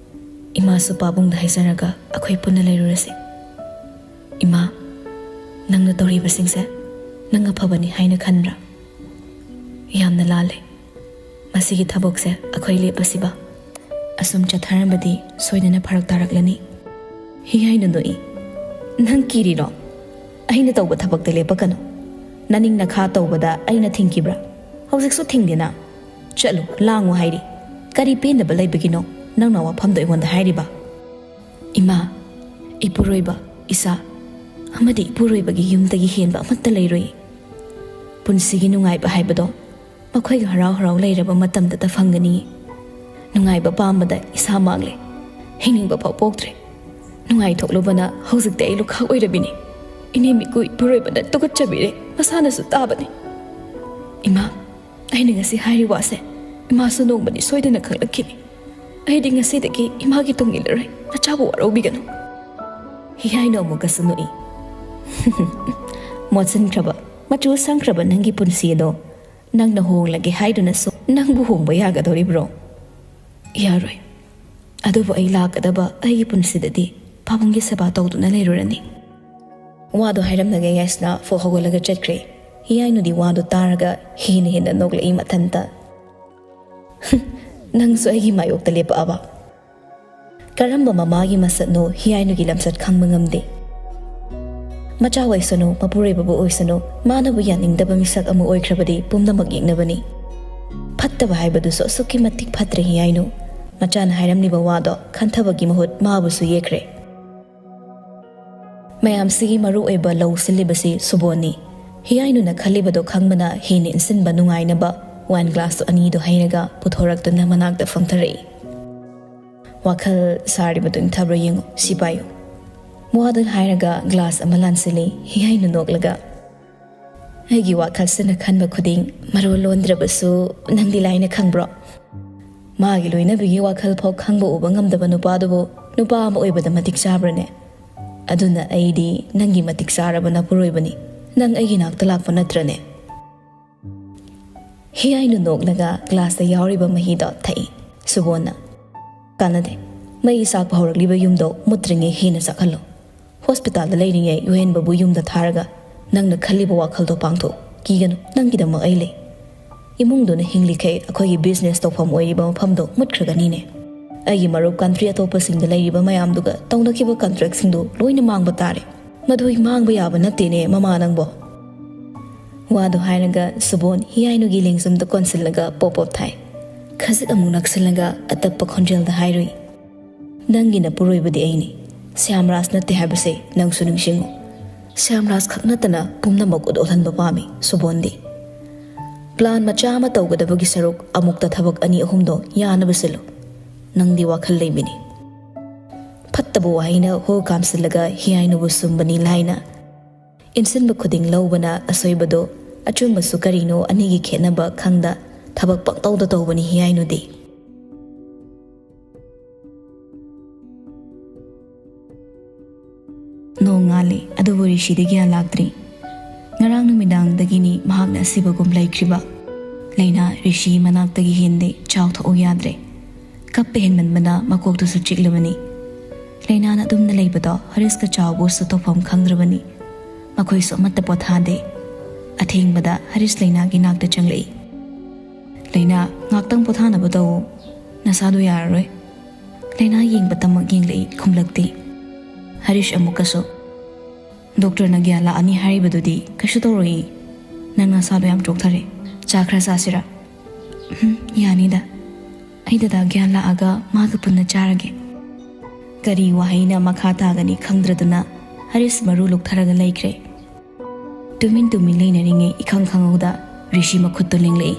"ꯏꯃꯥꯁꯨ ꯄꯥꯕꯨꯡꯗ ꯍꯥꯏꯖꯔꯒ ꯑꯩꯈꯣꯏ ꯄꯨꯟꯅ ꯂꯩꯔꯨꯔꯁꯤ꯫" "ꯏꯃꯥ, ꯅꯪꯅ ꯇꯧꯔꯤꯕꯁꯤꯡꯁꯦ ꯅꯪ ꯑꯐꯕꯅꯤ ꯍꯥꯏꯅ ꯈꯟꯕ꯭ꯔꯥ? ꯌꯥꯝꯅ ꯂꯥꯜꯂꯦ꯫ ꯃꯁꯤꯒꯤ ꯊꯕꯛꯁꯦ ꯑꯩꯈꯣꯏ ꯂꯦꯞꯄꯁꯤꯕ꯫ ꯑꯁꯨꯝ ꯆꯠꯊꯔꯝꯕꯗꯤ ꯁꯣꯏꯗꯅ ꯐꯔꯛ ꯇꯥꯔꯛꯂꯅꯤ꯫" ꯍꯤꯌꯥꯏꯅꯨ ꯅꯣꯛꯏ꯫ "ꯅꯪ ꯀꯤꯔꯤꯔꯣ? ꯑꯩꯅ ꯇꯧꯕ ꯊꯕꯛꯇ ꯂꯦꯞꯄꯛꯀꯅꯨ꯫ ꯅꯅꯤꯡ ꯅꯈꯥ ꯇꯧꯕꯗ ꯑꯩꯅ ꯊꯤꯡꯈꯤꯕ꯭ꯔꯥ? ꯍꯧꯖꯤꯛꯁꯨ ꯊꯤꯡꯗꯦꯅ꯫ ꯆꯠꯂꯨ, ꯂꯥꯡꯉꯨ ꯍꯥꯏꯔꯤ꯫ ꯀꯔꯤ ꯄꯦꯟꯗꯕ ꯂꯩꯕꯒꯤꯅꯣ ꯅꯪꯅ ꯋꯥꯐꯝꯗꯣ ꯑꯩꯉꯣꯟꯗ ꯍꯥꯏꯔꯤꯕ?" "ꯏꯃꯥ, ꯏꯄꯨꯔꯣꯏꯕ, ꯏꯆꯥ, ꯑꯃꯗꯤ ꯏꯄꯨꯔꯣꯏꯕꯒꯤ ꯌꯨꯝꯗꯒꯤ ꯍꯦꯟꯕ ꯑꯃꯠꯇ ꯂꯩꯔꯣꯏ꯫ ꯄꯨꯟꯁꯤꯒꯤ ꯅꯨꯡꯉꯥꯏꯕ ꯍꯥꯏꯕꯗꯣ ꯃꯈꯣꯏꯒ ꯍꯔꯥꯎ ꯍꯔꯥꯎ ꯂꯩꯔꯕ ꯃꯇꯝꯗꯇ ꯐꯪꯒꯅꯤ꯫ ꯅꯨꯡꯉꯥꯏꯕ ꯄꯥꯝꯕꯗ ꯏꯁꯥ ꯃꯥꯡꯂꯦ꯫ ꯍꯤꯡꯅꯤꯡꯕ ꯐꯥꯎ ꯄꯣꯛꯇ꯭ꯔꯦ꯫ ꯅꯨꯡꯉꯥꯏꯊꯣꯛꯂꯨꯕꯅ ꯍꯧꯖꯤꯛꯇꯤ ꯑꯩ ꯂꯨꯈꯥꯛ ꯑꯣꯏꯔꯕꯤꯅꯤ꯫ ꯏꯅꯦꯝ ꯏꯀꯨ ꯏꯄꯨꯔꯣꯏꯕꯅ ꯇꯨꯀꯠꯆꯕꯤꯔꯦ, ꯃꯁꯥꯅꯁꯨ ꯇꯥꯕꯅꯤ꯫ ꯏꯃꯥ, ꯑꯩꯅ ꯉꯁꯤ ꯍꯥꯏꯔꯤ ꯋꯥꯁꯦ ꯏꯃꯥꯁꯨ ꯅꯣꯡꯃꯗꯤ ꯁꯣꯏꯗꯅ ꯈꯪꯂꯛꯈꯤꯅꯤ꯫ ꯑꯩꯗꯤ ꯉꯁꯤꯗꯒꯤ ꯏꯃꯥꯒꯤ ꯇꯨꯡ ꯏꯜꯂꯔꯣꯏ, ꯅꯆꯥꯕꯨ ꯋꯥꯔꯧꯕꯤꯒꯅꯨ꯫" ꯍꯤꯌꯥꯏꯅꯨ ꯑꯃꯨꯛꯀꯁꯨ ꯅꯣꯛꯏ꯫ "ꯃꯣꯠꯁꯤꯟꯈ꯭ꯔꯕ, ꯃꯆꯨ ꯁꯪꯈ꯭ꯔꯕ ꯅꯪꯒꯤ ꯄꯨꯟꯁꯤ ꯑꯗꯣ ꯅꯪꯅ ꯍꯣꯡꯂꯒꯦ ꯍꯥꯏꯗꯨꯅꯁꯨ ꯅꯪꯕꯨ ꯍꯣꯡꯕ ꯌꯥꯒꯗꯧꯔꯤꯕ꯭ꯔꯣ? ꯌꯥꯔꯣꯏ꯫ ꯑꯗꯨꯕꯨ ꯑꯩ ꯂꯥꯛꯀꯗꯕ ꯑꯩꯒꯤ ꯄꯨꯟꯁꯤꯗꯗꯤ ꯄꯥꯕꯨꯡꯒꯤ ꯁꯦꯕꯥ ꯇꯧꯗꯨꯅ ꯂꯩꯔꯨꯔꯅꯤ꯫" ꯋꯥꯗꯣ ꯍꯥꯏꯔꯝꯂꯒ ꯌꯥꯏꯁꯅꯥ ꯐꯨꯛ ꯍꯧꯒꯠꯂꯒ ꯆꯠꯈ꯭ꯔꯦ꯫ ꯍꯤꯌꯥꯏꯅꯨꯗꯤ ꯋꯥꯗꯨ ꯇꯥꯔꯒ ꯍꯦꯟꯅ ꯍꯦꯟꯅ ꯅꯣꯛꯂꯛꯏ ꯃꯊꯟꯇ꯫ "ꯅꯪꯁꯨ ꯑꯩꯒꯤ ꯃꯥꯌꯣꯛꯇ ꯂꯦꯞꯄꯛꯑꯕ?" ꯀꯔꯝꯕ ꯃꯃꯥꯒꯤ ꯃꯁꯛꯅꯣ ꯍꯤꯌꯥꯏꯅꯨꯒꯤ ꯂꯝꯆꯠ ꯈꯪꯕ ꯉꯝꯗꯦ꯫ ꯃꯆꯥ ꯑꯣꯏꯁꯅꯨ, ꯃꯄꯨꯔꯣꯏꯕꯕꯨ ꯑꯣꯏꯁꯅꯨ, ꯃꯥꯅꯕꯨ ꯌꯥꯅꯤꯡꯗꯕ ꯃꯤꯁꯛ ꯑꯃ ꯑꯣꯏꯈ꯭ꯔꯕꯗꯤ ꯄꯨꯝꯅꯃꯛ ꯌꯦꯛꯅꯕꯅꯤ꯫ ꯐꯠꯇꯕ ꯍꯥꯏꯕꯗꯨꯁꯨ ꯑꯁꯨꯛꯀꯤ ꯃꯇꯤꯛ ꯐꯠꯇ꯭ꯔꯦ ꯍꯤꯌꯥꯏꯅꯨ꯫ ꯃꯆꯥꯅ ꯍꯥꯏꯔꯝꯂꯤꯕ ꯋꯥꯗꯣ ꯈꯟꯊꯕꯒꯤ ꯃꯍꯨꯠ ꯃꯥꯕꯨꯁꯨ ꯌꯦꯛꯈ꯭ꯔꯦ꯫ ꯃꯌꯥꯝꯁꯤꯒꯤ ꯃꯔꯨ ꯑꯣꯏꯕ ꯂꯧ ꯁꯤꯜꯂꯤꯕꯁꯤ ꯁꯨꯕꯣꯟꯅꯤ꯫ ꯍꯤꯌꯥꯏꯅꯨꯅ ꯈꯜꯂꯤꯕꯗꯣ ꯈꯪꯕꯅ ꯍꯦꯟꯅ ꯏꯟꯁꯤꯟꯕ ꯅꯨꯡꯉꯥꯏꯅꯕ ꯋꯥꯏꯟ ꯒ꯭ꯂꯥꯁꯇꯨ ꯑꯅꯤꯗꯨ ꯍꯩꯔꯒ ꯄꯨꯊꯣꯔꯛꯇꯨꯅ ꯃꯅꯥꯛꯇ ꯐꯝꯊꯔꯛꯏ꯫ "ꯋꯥꯈꯜ ꯁꯥꯔꯤꯕꯗꯨ ꯏꯪꯊꯕ꯭ꯔꯥ ꯌꯦꯡꯉꯨ, ꯁꯤ ꯄꯥꯏꯌꯨ꯫" ꯃꯋꯥꯗꯨꯅ ꯍꯥꯏꯔꯒ ꯒ꯭ꯂꯥꯁ ꯑꯃ ꯂꯥꯟꯁꯤꯜꯂꯤ꯫ ꯍꯤꯌꯥꯏꯅꯨ ꯅꯣꯛꯂꯒ, "ꯑꯩꯒꯤ ꯋꯥꯈꯜꯁꯤꯅ ꯈꯟꯕ ꯈꯨꯗꯤꯡ ꯃꯔꯣꯜ ꯂꯣꯟꯗ꯭ꯔꯕꯁꯨ ꯅꯪꯗꯤ ꯂꯥꯏꯅ ꯈꯪꯕ꯭ꯔꯣ? ꯃꯥꯒꯤ ꯂꯣꯏꯅꯕꯤꯒꯤ ꯋꯥꯈꯜ ꯐꯥꯎ ꯈꯪꯕ ꯎꯕ ꯉꯝꯗꯕ ꯅꯨꯄꯥꯗꯨꯕꯨ ꯅꯨꯄꯥ ꯑꯃ ꯑꯣꯏꯕꯗ ꯃꯇꯤꯛ ꯆꯥꯕ꯭ꯔꯅꯦ? ꯑꯗꯨꯅ ꯑꯩꯗꯤ ꯅꯪꯒꯤ ꯃꯇꯤꯛ ꯆꯥꯔꯕ ꯅꯄꯨꯔꯣꯏꯕꯅꯤ꯫ ꯅꯪ ꯑꯩꯒꯤ ꯅꯥꯛꯇ ꯂꯥꯛꯄ ꯅꯠꯇ꯭ꯔꯅꯦ?" ꯍꯤꯌꯥꯏꯅꯨ ꯅꯣꯛꯂꯒ ꯒ꯭ꯂꯥꯁꯇ ꯌꯥꯎꯔꯤꯕ ꯃꯍꯤꯗꯣ ꯊꯛꯏ꯫ ꯁꯨꯕꯣꯟꯅ, "ꯀꯥꯟꯅꯗꯦ꯫ ꯃꯩ ꯆꯥꯛꯄ ꯍꯧꯔꯛꯂꯤꯕ ꯌꯨꯝꯗꯣ ꯃꯨꯠꯇ꯭ꯔꯤꯉꯩ ꯍꯦꯟꯅ ꯆꯥꯛꯍꯜꯂꯣ꯫ ꯍꯣꯁꯄꯤꯇꯥꯜꯗ ꯂꯩꯔꯤꯉꯩ ꯌꯨꯍꯦꯟꯕꯕꯨ ꯌꯨꯝꯗ ꯊꯥꯔꯒ ꯅꯪꯅ ꯈꯜꯂꯤꯕ ꯋꯥꯈꯜꯗꯣ ꯄꯥꯡꯊꯣꯛꯎ꯫ ꯀꯤꯒꯅꯨ, ꯅꯪꯒꯤꯗꯃꯛ ꯑꯩ ꯂꯩ꯫ ꯏꯃꯨꯡꯗꯨꯅ ꯍꯤꯡꯂꯤꯈꯩ ꯑꯩꯈꯣꯏꯒꯤ ꯕꯤꯖꯤꯅꯦꯁ ꯇꯧꯐꯝ ꯑꯣꯏꯔꯤꯕ ꯃꯐꯝꯗꯣ ꯃꯨꯠꯈ꯭ꯔꯒꯅꯤꯅꯦ꯫ ꯑꯩꯒꯤ ꯃꯔꯨꯞ ꯀꯟꯇ꯭ꯔꯤ ꯑꯇꯣꯞꯄꯁꯤꯡꯗ ꯂꯩꯔꯤꯕ ꯃꯌꯥꯝꯗꯨꯒ ꯇꯧꯅꯈꯤꯕ ꯀꯟꯇ꯭ꯔꯦꯛꯁꯤꯡꯗꯨ ꯂꯣꯏꯅ ꯃꯥꯡꯕ ꯇꯥꯔꯦ꯫ ꯃꯗꯨ ꯃꯥꯡꯕ ꯌꯥꯕ ꯅꯠꯇꯦꯅꯦ, ꯃꯃꯥ ꯅꯪꯕꯣ꯫" ꯋꯥꯗꯨ ꯍꯥꯏꯔꯒ ꯁꯨꯕꯣꯟ ꯍꯤꯌꯥꯏꯅꯨꯒꯤ ꯂꯦꯡꯖꯨꯝꯗ ꯀꯣꯟꯁꯤꯜꯂꯒ ꯄꯣꯞ ꯄꯣꯞ ꯊꯥꯏ꯫ ꯈꯖꯤꯛ ꯑꯃꯨꯛ ꯅꯛꯁꯤꯜꯂꯒ ꯑꯇꯞꯄ ꯈꯣꯟꯖꯦꯜꯗ ꯍꯥꯏꯔꯨꯏ, "ꯅꯪꯒꯤ ꯅꯄꯨꯔꯣꯏꯕꯗꯤ ꯑꯩꯅꯤ꯫ ꯁ꯭ꯌꯥꯝꯔꯥꯖ ꯅꯠꯇꯦ ꯍꯥꯏꯕꯁꯦ ꯅꯪꯁꯨ ꯅꯤꯡꯁꯤꯡꯉꯨ꯫ ꯁ꯭ꯌꯥꯝꯔꯥꯖ ꯈꯛ ꯅꯠꯇꯅ ꯄꯨꯝꯅꯃꯛ ꯎꯠ ꯎꯠꯍꯟꯕ ꯄꯥꯝꯃꯤ ꯁꯨꯕꯣꯟꯗꯤ꯫ ꯄ꯭ꯂꯥꯟ ꯃꯆꯥ ꯑꯃ ꯇꯧꯒꯗꯕꯒꯤ ꯁꯔꯨꯛ ꯑꯃꯨꯛꯇ ꯊꯕꯛ ꯑꯅꯤ ꯑꯍꯨꯝꯗꯣ ꯌꯥꯅꯕ ꯁꯤꯜꯂꯨ꯫ ꯅꯪꯗꯤ ꯋꯥꯈꯜ ꯂꯩꯕꯤꯅꯤ꯫" ꯐꯠꯇꯕ ꯋꯥꯍꯩꯅ ꯍꯨ ꯀꯥꯝꯁꯤꯜꯂꯒ ꯍꯤꯌꯥꯏꯅꯨꯕꯨ ꯁꯨꯝꯕꯅꯤ ꯂꯥꯏꯅ꯫ ꯏꯟꯁꯤꯟꯕ ꯈꯨꯗꯤꯡ ꯂꯧꯕꯅ ꯑꯁꯣꯏꯕꯗꯨ, ꯑꯆꯨꯝꯕꯁꯨ ꯀꯔꯤꯅꯣ ꯑꯅꯤꯒꯤ ꯈꯦꯠꯅꯕ ꯈꯪꯗ ꯊꯕꯛ ꯄꯪꯇꯧꯗ ꯇꯧꯕꯅꯤ ꯍꯤꯌꯥꯏꯅꯨꯗꯤ꯫ ꯅꯣꯡ ꯉꯥꯜꯂꯤ, ꯑꯗꯨꯕꯨ ꯔꯤꯁꯤꯗꯤ ꯒ꯭ꯌꯥꯟ ꯂꯥꯛꯇ꯭ꯔꯤ꯫ ꯉꯔꯥꯡ ꯅꯨꯃꯤꯗꯥꯡꯗꯒꯤꯅꯤ ꯃꯍꯥꯛꯅ ꯑꯁꯤꯕꯒꯨꯝ ꯂꯩꯈ꯭ꯔꯤꯕ꯫ ꯂꯩꯅꯥ ꯔꯤꯁꯤ ꯃꯅꯥꯛꯇꯒꯤ ꯍꯦꯟꯗꯦ, ꯆꯥꯎꯊꯣꯛꯎ ꯌꯥꯗ꯭ꯔꯦ꯫ ꯀꯞꯄ ꯍꯦꯟꯃꯟꯕꯅ ꯃꯀꯣꯛꯇꯨꯁꯨ ꯆꯤꯛꯂꯕꯅꯤ꯫ ꯂꯩꯅꯥꯅ ꯑꯗꯨꯝꯅ ꯂꯩꯕꯗꯣ ꯍꯔꯤꯁꯀ ꯆꯥꯎꯕꯨꯁꯨ ꯇꯧꯐꯝ ꯈꯪꯗ꯭ꯔꯕꯅꯤ꯫ ꯃꯈꯣꯏꯁꯨ ꯑꯃꯠꯇ ꯄꯣꯊꯥꯗꯦ꯫ ꯑꯊꯦꯡꯕꯗ ꯍꯔꯤꯁ ꯂꯩꯅꯥꯒꯤ ꯅꯥꯛꯇ ꯆꯪꯂꯛꯏ꯫ "ꯂꯩꯅꯥ, ꯉꯥꯛꯇꯪ ꯄꯣꯊꯥꯅꯕ ꯇꯧꯋꯣ꯫ ꯅꯁꯥꯗꯣ ꯌꯥꯔꯔꯣꯏ꯫" ꯂꯩꯅꯥ ꯌꯦꯡꯕꯇꯃꯛ ꯌꯦꯡꯂꯛꯏ, ꯈꯨꯝꯂꯛꯇꯦ꯫ ꯍꯔꯤꯁ ꯑꯃꯨꯛꯀꯁꯨ, "ꯗꯣꯛꯇꯔꯅ ꯒ꯭ꯌꯥꯟ ꯂꯥꯛꯑꯅꯤ ꯍꯥꯏꯔꯤꯕꯗꯨꯗꯤ ꯀꯩꯁꯨ ꯇꯧꯔꯣꯏꯌꯦ꯫ ꯅꯪ ꯅꯁꯥꯗꯣ ꯌꯥꯝ ꯆꯣꯛꯊꯔꯦ꯫ ꯆꯥ ꯈꯔ ꯆꯥꯁꯤꯔꯥ?" "ꯎꯝ, ꯌꯥꯅꯤꯗ꯫ ꯑꯩ ꯗꯗꯥ ꯒ꯭ꯌꯥꯟ ꯂꯥꯛꯑꯒ ꯃꯥꯒ ꯄꯨꯟꯅ ꯆꯥꯔꯒꯦ꯫" ꯀꯔꯤ ꯋꯥꯍꯩꯅ ꯃꯈꯥ ꯇꯥꯒꯅꯤ ꯈꯪꯗ꯭ꯔꯗꯨꯅ ꯍꯔꯤꯁ ꯃꯔꯨ ꯂꯨꯛꯊꯔꯒ ꯂꯩꯈ꯭ꯔꯦ꯫ ꯇꯨꯃꯤꯟ ꯇꯨꯃꯤꯟ ꯂꯩꯅꯔꯤꯉꯩ ꯏꯈꯪ ꯈꯪꯍꯧꯗ ꯔꯤꯁꯤ ꯃꯈꯨꯠꯇꯨ ꯂꯦꯡꯂꯛꯏ꯫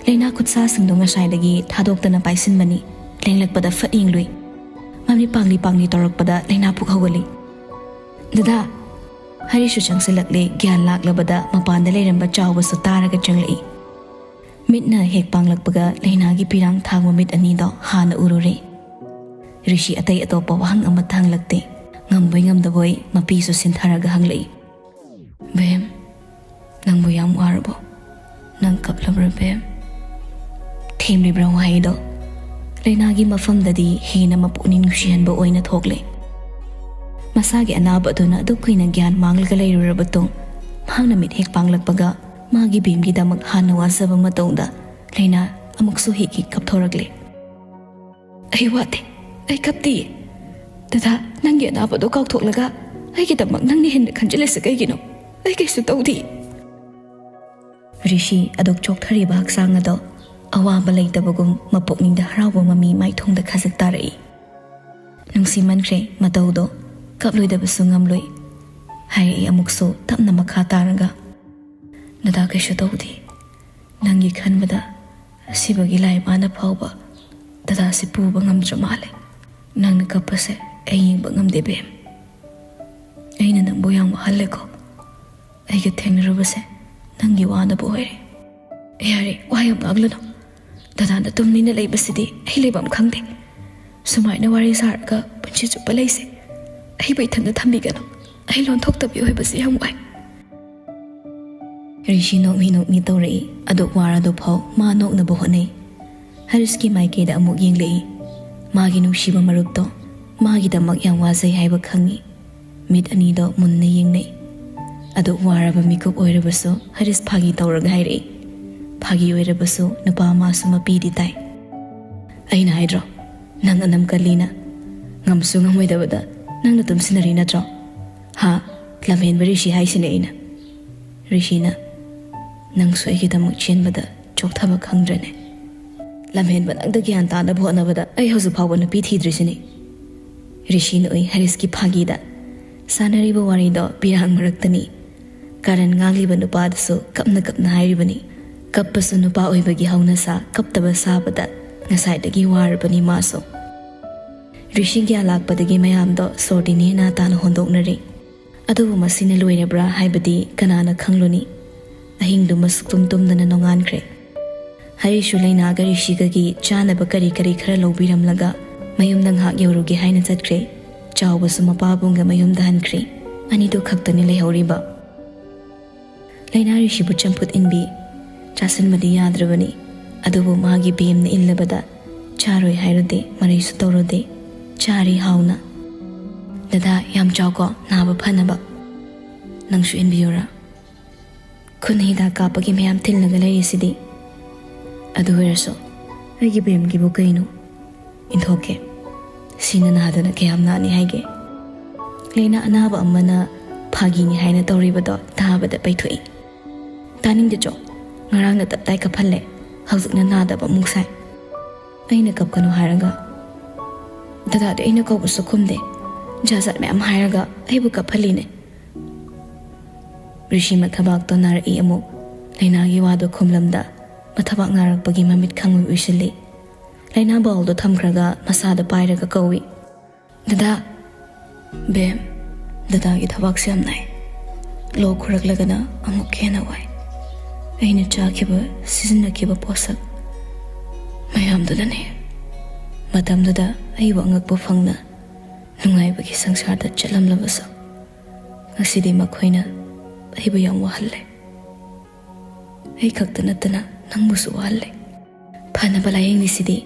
ꯂꯩꯅꯥ ꯈꯨꯠꯁꯥꯁꯤꯡꯗꯣ ꯉꯁꯥꯏꯗꯒꯤ ꯊꯥꯗꯣꯛꯇꯅ ꯄꯥꯏꯁꯤꯟꯕꯅꯤ꯫ ꯂꯦꯡꯂꯛꯄꯗ ꯐꯠ ꯌꯦꯡꯂꯨꯏ꯫ ꯃꯃꯤꯠ ꯄꯥꯡꯂꯤ ꯄꯥꯡꯂꯤ ꯇꯧꯔꯛꯄꯗ ꯂꯩꯅꯥ ꯄꯨꯛ ꯍꯧꯒꯠꯂꯤ꯫ "ꯗꯗꯥ!" ꯍꯔꯤꯁꯁꯨ ꯆꯪꯁꯤꯜꯂꯛꯂꯦ꯫ ꯒ꯭ꯌꯥꯟ ꯂꯥꯛꯂꯕꯗ ꯃꯄꯥꯟꯗ ꯂꯩꯔꯝꯕ ꯆꯥꯎꯕꯁꯨ ꯇꯥꯔꯒ ꯆꯪꯂꯛꯏ꯫ ꯃꯤꯠꯅ ꯍꯦꯛ ꯄꯥꯡꯂꯛꯄꯒ ꯂꯩꯅꯥꯒꯤ ꯄꯤꯔꯥꯡ ꯊꯥꯡꯕ ꯃꯤꯠ ꯑꯅꯤꯗꯣ ꯍꯥꯟꯅ ꯎꯔꯨꯔꯦ꯫ ꯔꯤꯁꯤ ꯑꯇꯩ ꯑꯇꯣꯞꯄ ꯋꯥꯍꯪ ꯑꯃꯠꯇ ꯍꯪꯂꯛꯇꯦ꯫ ꯉꯝꯕꯣꯏ ꯉꯝꯗꯕꯣꯏ ꯃꯄꯤꯁꯨ ꯁꯤꯟꯊꯔꯒ ꯍꯪꯂꯛꯏ, "ꯕꯦꯝ, ꯅꯪꯕꯨ ꯌꯥꯝ ꯋꯥꯔꯕꯣ? ꯅꯪ ꯀꯞꯂꯕ꯭ꯔꯥ, ꯕꯦꯝ?" ꯊꯦꯝꯂꯤꯕ꯭ꯔꯥ ꯋꯥꯍꯩꯗꯣ? ꯂꯩꯅꯥꯒꯤ ꯃꯐꯝꯗꯗꯤ ꯍꯦꯟꯅ ꯃꯄꯨꯛꯅꯤꯡ ꯅꯨꯡꯁꯤꯍꯟꯕ ꯑꯣꯏꯅ ꯊꯣꯛꯂꯦ꯫ ꯃꯁꯥꯒꯤ ꯑꯅꯥꯕ ꯑꯗꯨꯅ ꯑꯗꯨꯛ ꯀꯨꯏꯅ ꯒ꯭ꯌꯥꯟ ꯃꯥꯡꯂꯒ ꯂꯩꯔꯨꯔꯕ ꯇꯨꯡ, ꯃꯍꯥꯛꯅ ꯃꯤꯠ ꯍꯦꯛ ꯄꯥꯡꯂꯛꯄꯒ ꯃꯥꯒꯤ ꯕꯦꯝꯒꯤꯗꯃꯛ ꯍꯥꯟꯅ ꯋꯥꯖꯕ ꯃꯇꯧꯗ ꯂꯩꯅꯥ ꯑꯃꯨꯛꯁꯨ ꯍꯦꯛ ꯍꯦꯛ ꯀꯞꯊꯣꯔꯛꯂꯦ꯫ "ꯑꯩ ꯋꯥꯗꯦ, ꯑꯩ ꯀꯞꯇꯤꯌꯦ꯫ ꯗꯗꯥ, ꯅꯪꯒꯤ ꯑꯅꯥꯕꯗꯣ ꯀꯥꯎꯊꯣꯛꯂꯒ ꯑꯩꯒꯤꯗꯃꯛ ꯅꯪꯅ ꯍꯦꯟꯅ ꯈꯟꯖꯤꯜꯂꯤꯁꯤ ꯀꯩꯒꯤꯅꯣ? ꯑꯩ ꯀꯩꯁꯨ ꯇꯧꯗꯤꯌꯦ꯫" ꯔꯤꯁꯤ ꯑꯗꯨꯛ ꯆꯣꯛꯊꯔꯤꯕ ꯍꯛꯆꯥꯡ ꯑꯗꯣ ꯑꯋꯥꯕ ꯂꯩꯇꯕꯒꯨꯝ ꯃꯄꯨꯛꯅꯤꯡꯗ ꯍꯔꯥꯎꯕ ꯃꯃꯤ ꯃꯥꯏꯊꯣꯡꯗ ꯈꯖꯤꯛ ꯇꯥꯔꯛꯏ꯫ ꯅꯨꯡꯁꯤꯃꯟꯈ꯭ꯔꯦ ꯃꯇꯧꯗꯣ, ꯀꯞꯂꯣꯏꯗꯕꯁꯨ ꯉꯝꯂꯣꯏ꯫ ꯍꯥꯏꯔꯛꯏ ꯑꯃꯨꯛꯁꯨ ꯇꯞꯅ ꯃꯈꯥ ꯇꯥꯔꯒ, "ꯗꯗꯥ ꯀꯩꯁꯨ ꯇꯧꯗꯦ꯫ ꯅꯪꯒꯤ ꯈꯟꯕꯗ ꯑꯁꯤꯕꯒꯤ ꯂꯥꯏꯕꯥꯅ ꯐꯥꯎꯕ ꯗꯗꯥꯁꯦ ꯄꯨꯕ ꯉꯝꯗ꯭ꯔ ꯃꯥꯜꯂꯦ꯫ ꯅꯪꯅ ꯀꯞꯄꯁꯦ ꯑꯩ ꯌꯦꯡꯕ ꯉꯝꯗꯦ, ꯕꯦꯝ꯫ ꯑꯩꯅ ꯅꯪꯕꯨ ꯌꯥꯝ ꯋꯥꯍꯜꯂꯦꯀꯣ꯫ ꯑꯩꯒ ꯊꯦꯡꯅꯔꯨꯕꯁꯦ ꯅꯪꯒꯤ ꯋꯥꯅꯕ ꯑꯣꯏꯔꯦ꯫" "ꯌꯥꯔꯦ, ꯋꯥ ꯌꯥꯝ ꯉꯥꯡꯂꯅꯨ꯫ ꯗꯗꯥꯅ ꯇꯨꯝꯅꯤꯅ ꯂꯩꯕꯁꯤꯗꯤ ꯑꯩ ꯂꯩꯐꯝ ꯈꯪꯗꯦ꯫ ꯁꯨꯃꯥꯏꯅ ꯋꯥꯔꯤ ꯁꯥꯔꯒ ꯄꯨꯟꯁꯤ ꯆꯨꯞꯄ ꯂꯩꯁꯦ ꯑꯩꯕꯨ ꯏꯊꯟꯗ ꯊꯝꯕꯤꯒꯅꯨ꯫ ꯑꯩ ꯂꯣꯟꯊꯣꯛꯇꯕꯤ ꯑꯣꯏꯕꯁꯦ ꯌꯥꯝ ꯋꯥꯏ꯫" ꯔꯤꯁꯤ ꯅꯣꯛꯃꯤ ꯅꯣꯛꯃꯤ ꯇꯧꯔꯛꯏ꯫ ꯑꯗꯨꯛ ꯋꯥꯔꯗꯨꯐꯥꯎ ꯃꯥ ꯅꯣꯛꯅꯕ ꯍꯣꯠꯅꯩ꯫ ꯍꯔꯤꯁꯀꯤ ꯃꯥꯏꯀꯩꯗ ꯑꯃꯨꯛ ꯌꯦꯡꯂꯛꯏ꯫ ꯃꯥꯒꯤ ꯅꯨꯡꯁꯤꯕ ꯃꯔꯨꯞꯇꯣ ꯃꯥꯒꯤꯗꯃꯛ ꯌꯥꯝ ꯋꯥꯖꯩ ꯍꯥꯏꯕ ꯈꯪꯉꯤ꯫ ꯃꯤꯠ ꯑꯅꯤꯗꯣ ꯃꯨꯟꯅ ꯌꯦꯡꯅꯩ꯫ ꯑꯗꯨ ꯋꯥꯔꯕ ꯃꯤꯀꯨꯞ ꯑꯣꯏꯔꯕꯁꯨ ꯍꯔꯤꯁ ꯐꯥꯒꯤ ꯇꯧꯔꯒ ꯍꯥꯏꯔꯛꯏ꯫ ꯐꯥꯒꯤ ꯑꯣꯏꯔꯕꯁꯨ ꯅꯨꯄꯥ ꯃꯥꯁꯨ ꯃꯄꯤꯗꯤ ꯇꯥꯏ꯫ "ꯑꯩꯅ ꯍꯥꯏꯗ꯭ꯔꯣ, ꯅꯪ ꯑꯅꯝ ꯀꯜꯂꯤꯅ꯫ ꯉꯝꯁꯨ ꯉꯝꯃꯣꯏꯗꯕꯗ ꯅꯪꯅ ꯇꯨꯝꯁꯤꯟꯅꯔꯤ ꯅꯠꯇ꯭ꯔꯣ? ꯍꯥ? ꯂꯝꯍꯦꯟꯕ ꯔꯤꯁꯤ ꯍꯥꯏꯁꯤꯅꯦ ꯑꯩꯅ꯫ ꯔꯤꯁꯤꯅ ꯅꯪꯁꯨ ꯑꯩꯒꯤꯗꯃꯛ ꯆꯦꯟꯕꯗ ꯆꯣꯛꯊꯕ ꯈꯪꯗ꯭ꯔꯅꯦ? ꯂꯝꯍꯦꯟꯕ ꯅꯪꯗ ꯒ꯭ꯌꯥꯟ ꯇꯥꯅꯕ ꯍꯣꯠꯅꯕꯗ ꯑꯩ ꯍꯧꯖꯤꯛ ꯐꯥꯎꯕ ꯅꯨꯄꯤ ꯊꯤꯗ꯭ꯔꯤꯁꯤꯅꯤ꯫" ꯔꯤꯁꯤꯅ ꯎꯏ ꯍꯔꯤꯁꯀꯤ ꯐꯥꯒꯤꯗ꯫ ꯁꯥꯟꯅꯔꯤꯕ ꯋꯥꯔꯤꯗꯣ ꯄꯤꯔꯥꯡ ꯃꯔꯛꯇꯅꯤ꯫ ꯀꯥꯔꯟ ꯉꯥꯡꯂꯤꯕ ꯅꯨꯄꯥꯗꯨꯁꯨ ꯀꯞꯅ ꯀꯞꯅ ꯍꯥꯏꯔꯤꯕꯅꯤ꯫ ꯀꯞꯄꯁꯨ ꯅꯨꯄꯥ ꯑꯣꯏꯕꯒꯤ ꯍꯧꯅꯁꯥ ꯀꯞꯇꯕ ꯁꯥꯕꯗ ꯉꯁꯥꯏꯗꯒꯤ ꯋꯥꯔꯕꯅꯤ ꯃꯥꯁꯨ꯫ ꯔꯤꯁꯤ ꯒ꯭ꯌꯥꯟ ꯂꯥꯛꯄꯗꯒꯤ ꯃꯌꯥꯝꯗꯣ ꯁꯣꯔꯗꯤ ꯅꯦꯅꯥ ꯇꯥꯅ ꯍꯣꯟꯗꯣꯛꯅꯔꯦ꯫ ꯑꯗꯨꯕꯨ ꯃꯁꯤꯅ ꯂꯣꯏꯔꯕ꯭ꯔꯥ ꯍꯥꯏꯕꯗꯤ ꯀꯅꯥꯅ ꯈꯪꯂꯨꯅꯤ? ꯑꯍꯤꯡꯗꯨꯃ ꯁꯨꯛꯇꯨꯝ ꯇꯨꯝꯗꯅ ꯅꯣꯡꯉꯥꯟꯈ꯭ꯔꯦ꯫ ꯍꯔꯤꯁꯁꯨ ꯂꯩꯅꯥꯒ ꯔꯤꯁꯤꯒꯒꯤ ꯆꯥꯅꯕ ꯀꯔꯤ ꯀꯔꯤ ꯈꯔ ꯂꯧꯕꯤꯔꯝꯂꯒ ꯃꯌꯨꯝꯗ ꯉꯥꯏꯍꯥꯛ ꯌꯧꯔꯨꯒꯦ ꯍꯥꯏꯅ ꯆꯠꯈ꯭ꯔꯦ꯫ ꯆꯥꯎꯕꯁꯨ ꯃꯄꯥꯕꯨꯡꯒ ꯃꯌꯨꯝꯗ ꯍꯟꯈ꯭ꯔꯦ꯫ ꯑꯅꯤꯗꯨ ꯈꯛꯇꯅꯤ ꯂꯩꯍꯧꯔꯤꯕ꯫ ꯂꯩꯅꯥ ꯔꯤꯁꯤꯕꯨ ꯆꯝꯐꯨꯠ ꯏꯟꯕꯤ꯫ ꯆꯥꯁꯤꯟꯕꯗꯤ ꯌꯥꯗ꯭ꯔꯕꯅꯤ꯫ ꯑꯗꯨꯕꯨ ꯃꯥꯒꯤ ꯕꯦꯝꯅ ꯏꯜꯂꯕꯗ ꯆꯥꯔꯣꯏ ꯍꯥꯏꯔꯨꯗꯦ, ꯃꯔꯩꯁꯨ ꯇꯧꯔꯨꯗꯦ꯫ ꯆꯥꯔꯤ ꯍꯥꯎꯅ꯫ "ꯗꯗꯥ, ꯌꯥꯝ ꯆꯥꯎꯀꯣ, ꯅꯥꯕ ꯐꯅꯕ꯫ ꯅꯪꯁꯨ ꯏꯟꯕꯤꯌꯨꯔꯥ? ꯈꯨꯟꯅ ꯍꯤꯗꯥꯛ ꯀꯥꯞꯄꯒꯤ ꯃꯌꯥꯝ ꯊꯤꯜꯂꯒ ꯂꯩꯔꯤꯁꯤꯗꯤ꯫" "ꯑꯗꯨ ꯑꯣꯏꯔꯁꯨ ꯑꯩꯒꯤ ꯕꯦꯝꯒꯤꯕꯨ ꯀꯩꯅꯣ? ꯏꯟꯊꯣꯛꯀꯦ꯫ ꯁꯤꯅ ꯅꯥꯗꯅ ꯀꯌꯥꯝ ꯅꯥꯅꯤ ꯍꯥꯏꯒꯦ?" ꯂꯩꯅꯥ ꯑꯅꯥꯕ ꯑꯃꯅ ꯐꯥꯒꯤꯅꯤ ꯍꯥꯏꯅ ꯇꯧꯔꯤꯕꯗꯣ ꯇꯥꯕꯗ ꯄꯩꯊꯣꯛꯏ꯫ "ꯇꯥꯅꯤꯡꯗꯦ ꯆꯣ, ꯉꯔꯥꯡꯅ ꯇꯞꯇꯥꯏ ꯀꯞꯍꯜꯂꯦ, ꯍꯧꯖꯤꯛꯅ ꯅꯥꯗꯕ ꯑꯃꯨꯛ ꯁꯥꯏ꯫ ꯑꯩꯅ ꯀꯞꯀꯅꯨ ꯍꯥꯏꯔꯒ ꯗꯗꯥꯗꯤ ꯑꯩꯅ ꯀꯧꯕꯁꯨ ꯈꯨꯝꯗꯦ, ꯖꯥꯠ ꯖꯥꯠ ꯃꯌꯥꯝ ꯍꯥꯏꯔꯒ ꯑꯩꯕꯨ ꯀꯞꯍꯜꯂꯤꯅꯦ꯫" ꯔꯤꯁꯤ ꯃꯊꯕꯥꯛꯇꯣ ꯅꯥꯔꯛꯏ ꯑꯃꯨꯛ꯫ ꯂꯩꯅꯥꯒꯤ ꯋꯥꯗꯣ ꯈꯨꯝꯂꯝꯗ ꯃꯊꯕꯥꯛ ꯅꯥꯔꯛꯄꯒꯤ ꯃꯃꯤꯠ ꯈꯪꯎꯏ ꯎꯏꯁꯤꯜꯂꯤ꯫ ꯂꯩꯅꯥ ꯕꯥꯎꯜꯗꯣ ꯊꯝꯈ꯭ꯔꯒ ꯃꯁꯥꯗ ꯄꯥꯏꯔꯒ ꯀꯧꯏ, "ꯗꯗꯥ!" "ꯕꯦꯝ, ꯗꯗꯥꯒꯤ ꯊꯕꯥꯛꯁꯦ ꯌꯥꯝ ꯅꯥꯏ꯫ ꯂꯣꯛ ꯈꯨꯔꯛꯂꯒꯅ ꯑꯃꯨꯛ ꯍꯦꯟꯅ ꯋꯥꯏ꯫ ꯑꯩꯅ ꯆꯥꯈꯤꯕ, ꯁꯤꯖꯤꯟꯅꯈꯤꯕ ꯄꯣꯠꯁꯛ ꯃꯌꯥꯝꯗꯨꯅꯅꯦ꯫ ꯃꯇꯝꯗꯨꯗ ꯑꯩꯕꯨ ꯑꯉꯛꯄ ꯐꯪꯅ ꯅꯨꯡꯉꯥꯏꯕꯒꯤ ꯁꯪꯁꯥꯔꯗ ꯆꯠꯂꯝꯂꯕꯁꯨ, ꯉꯁꯤꯗꯤ ꯃꯈꯣꯏꯅ ꯑꯩꯕꯨ ꯌꯥꯝ ꯋꯥꯍꯜꯂꯦ꯫ ꯑꯩ ꯈꯛꯇ ꯅꯠꯇꯅ ꯅꯪꯕꯨꯁꯨ ꯋꯥꯍꯜꯂꯦ꯫ ꯐꯅꯕ ꯂꯥꯌꯦꯡꯉꯤꯁꯤꯗꯤ꯫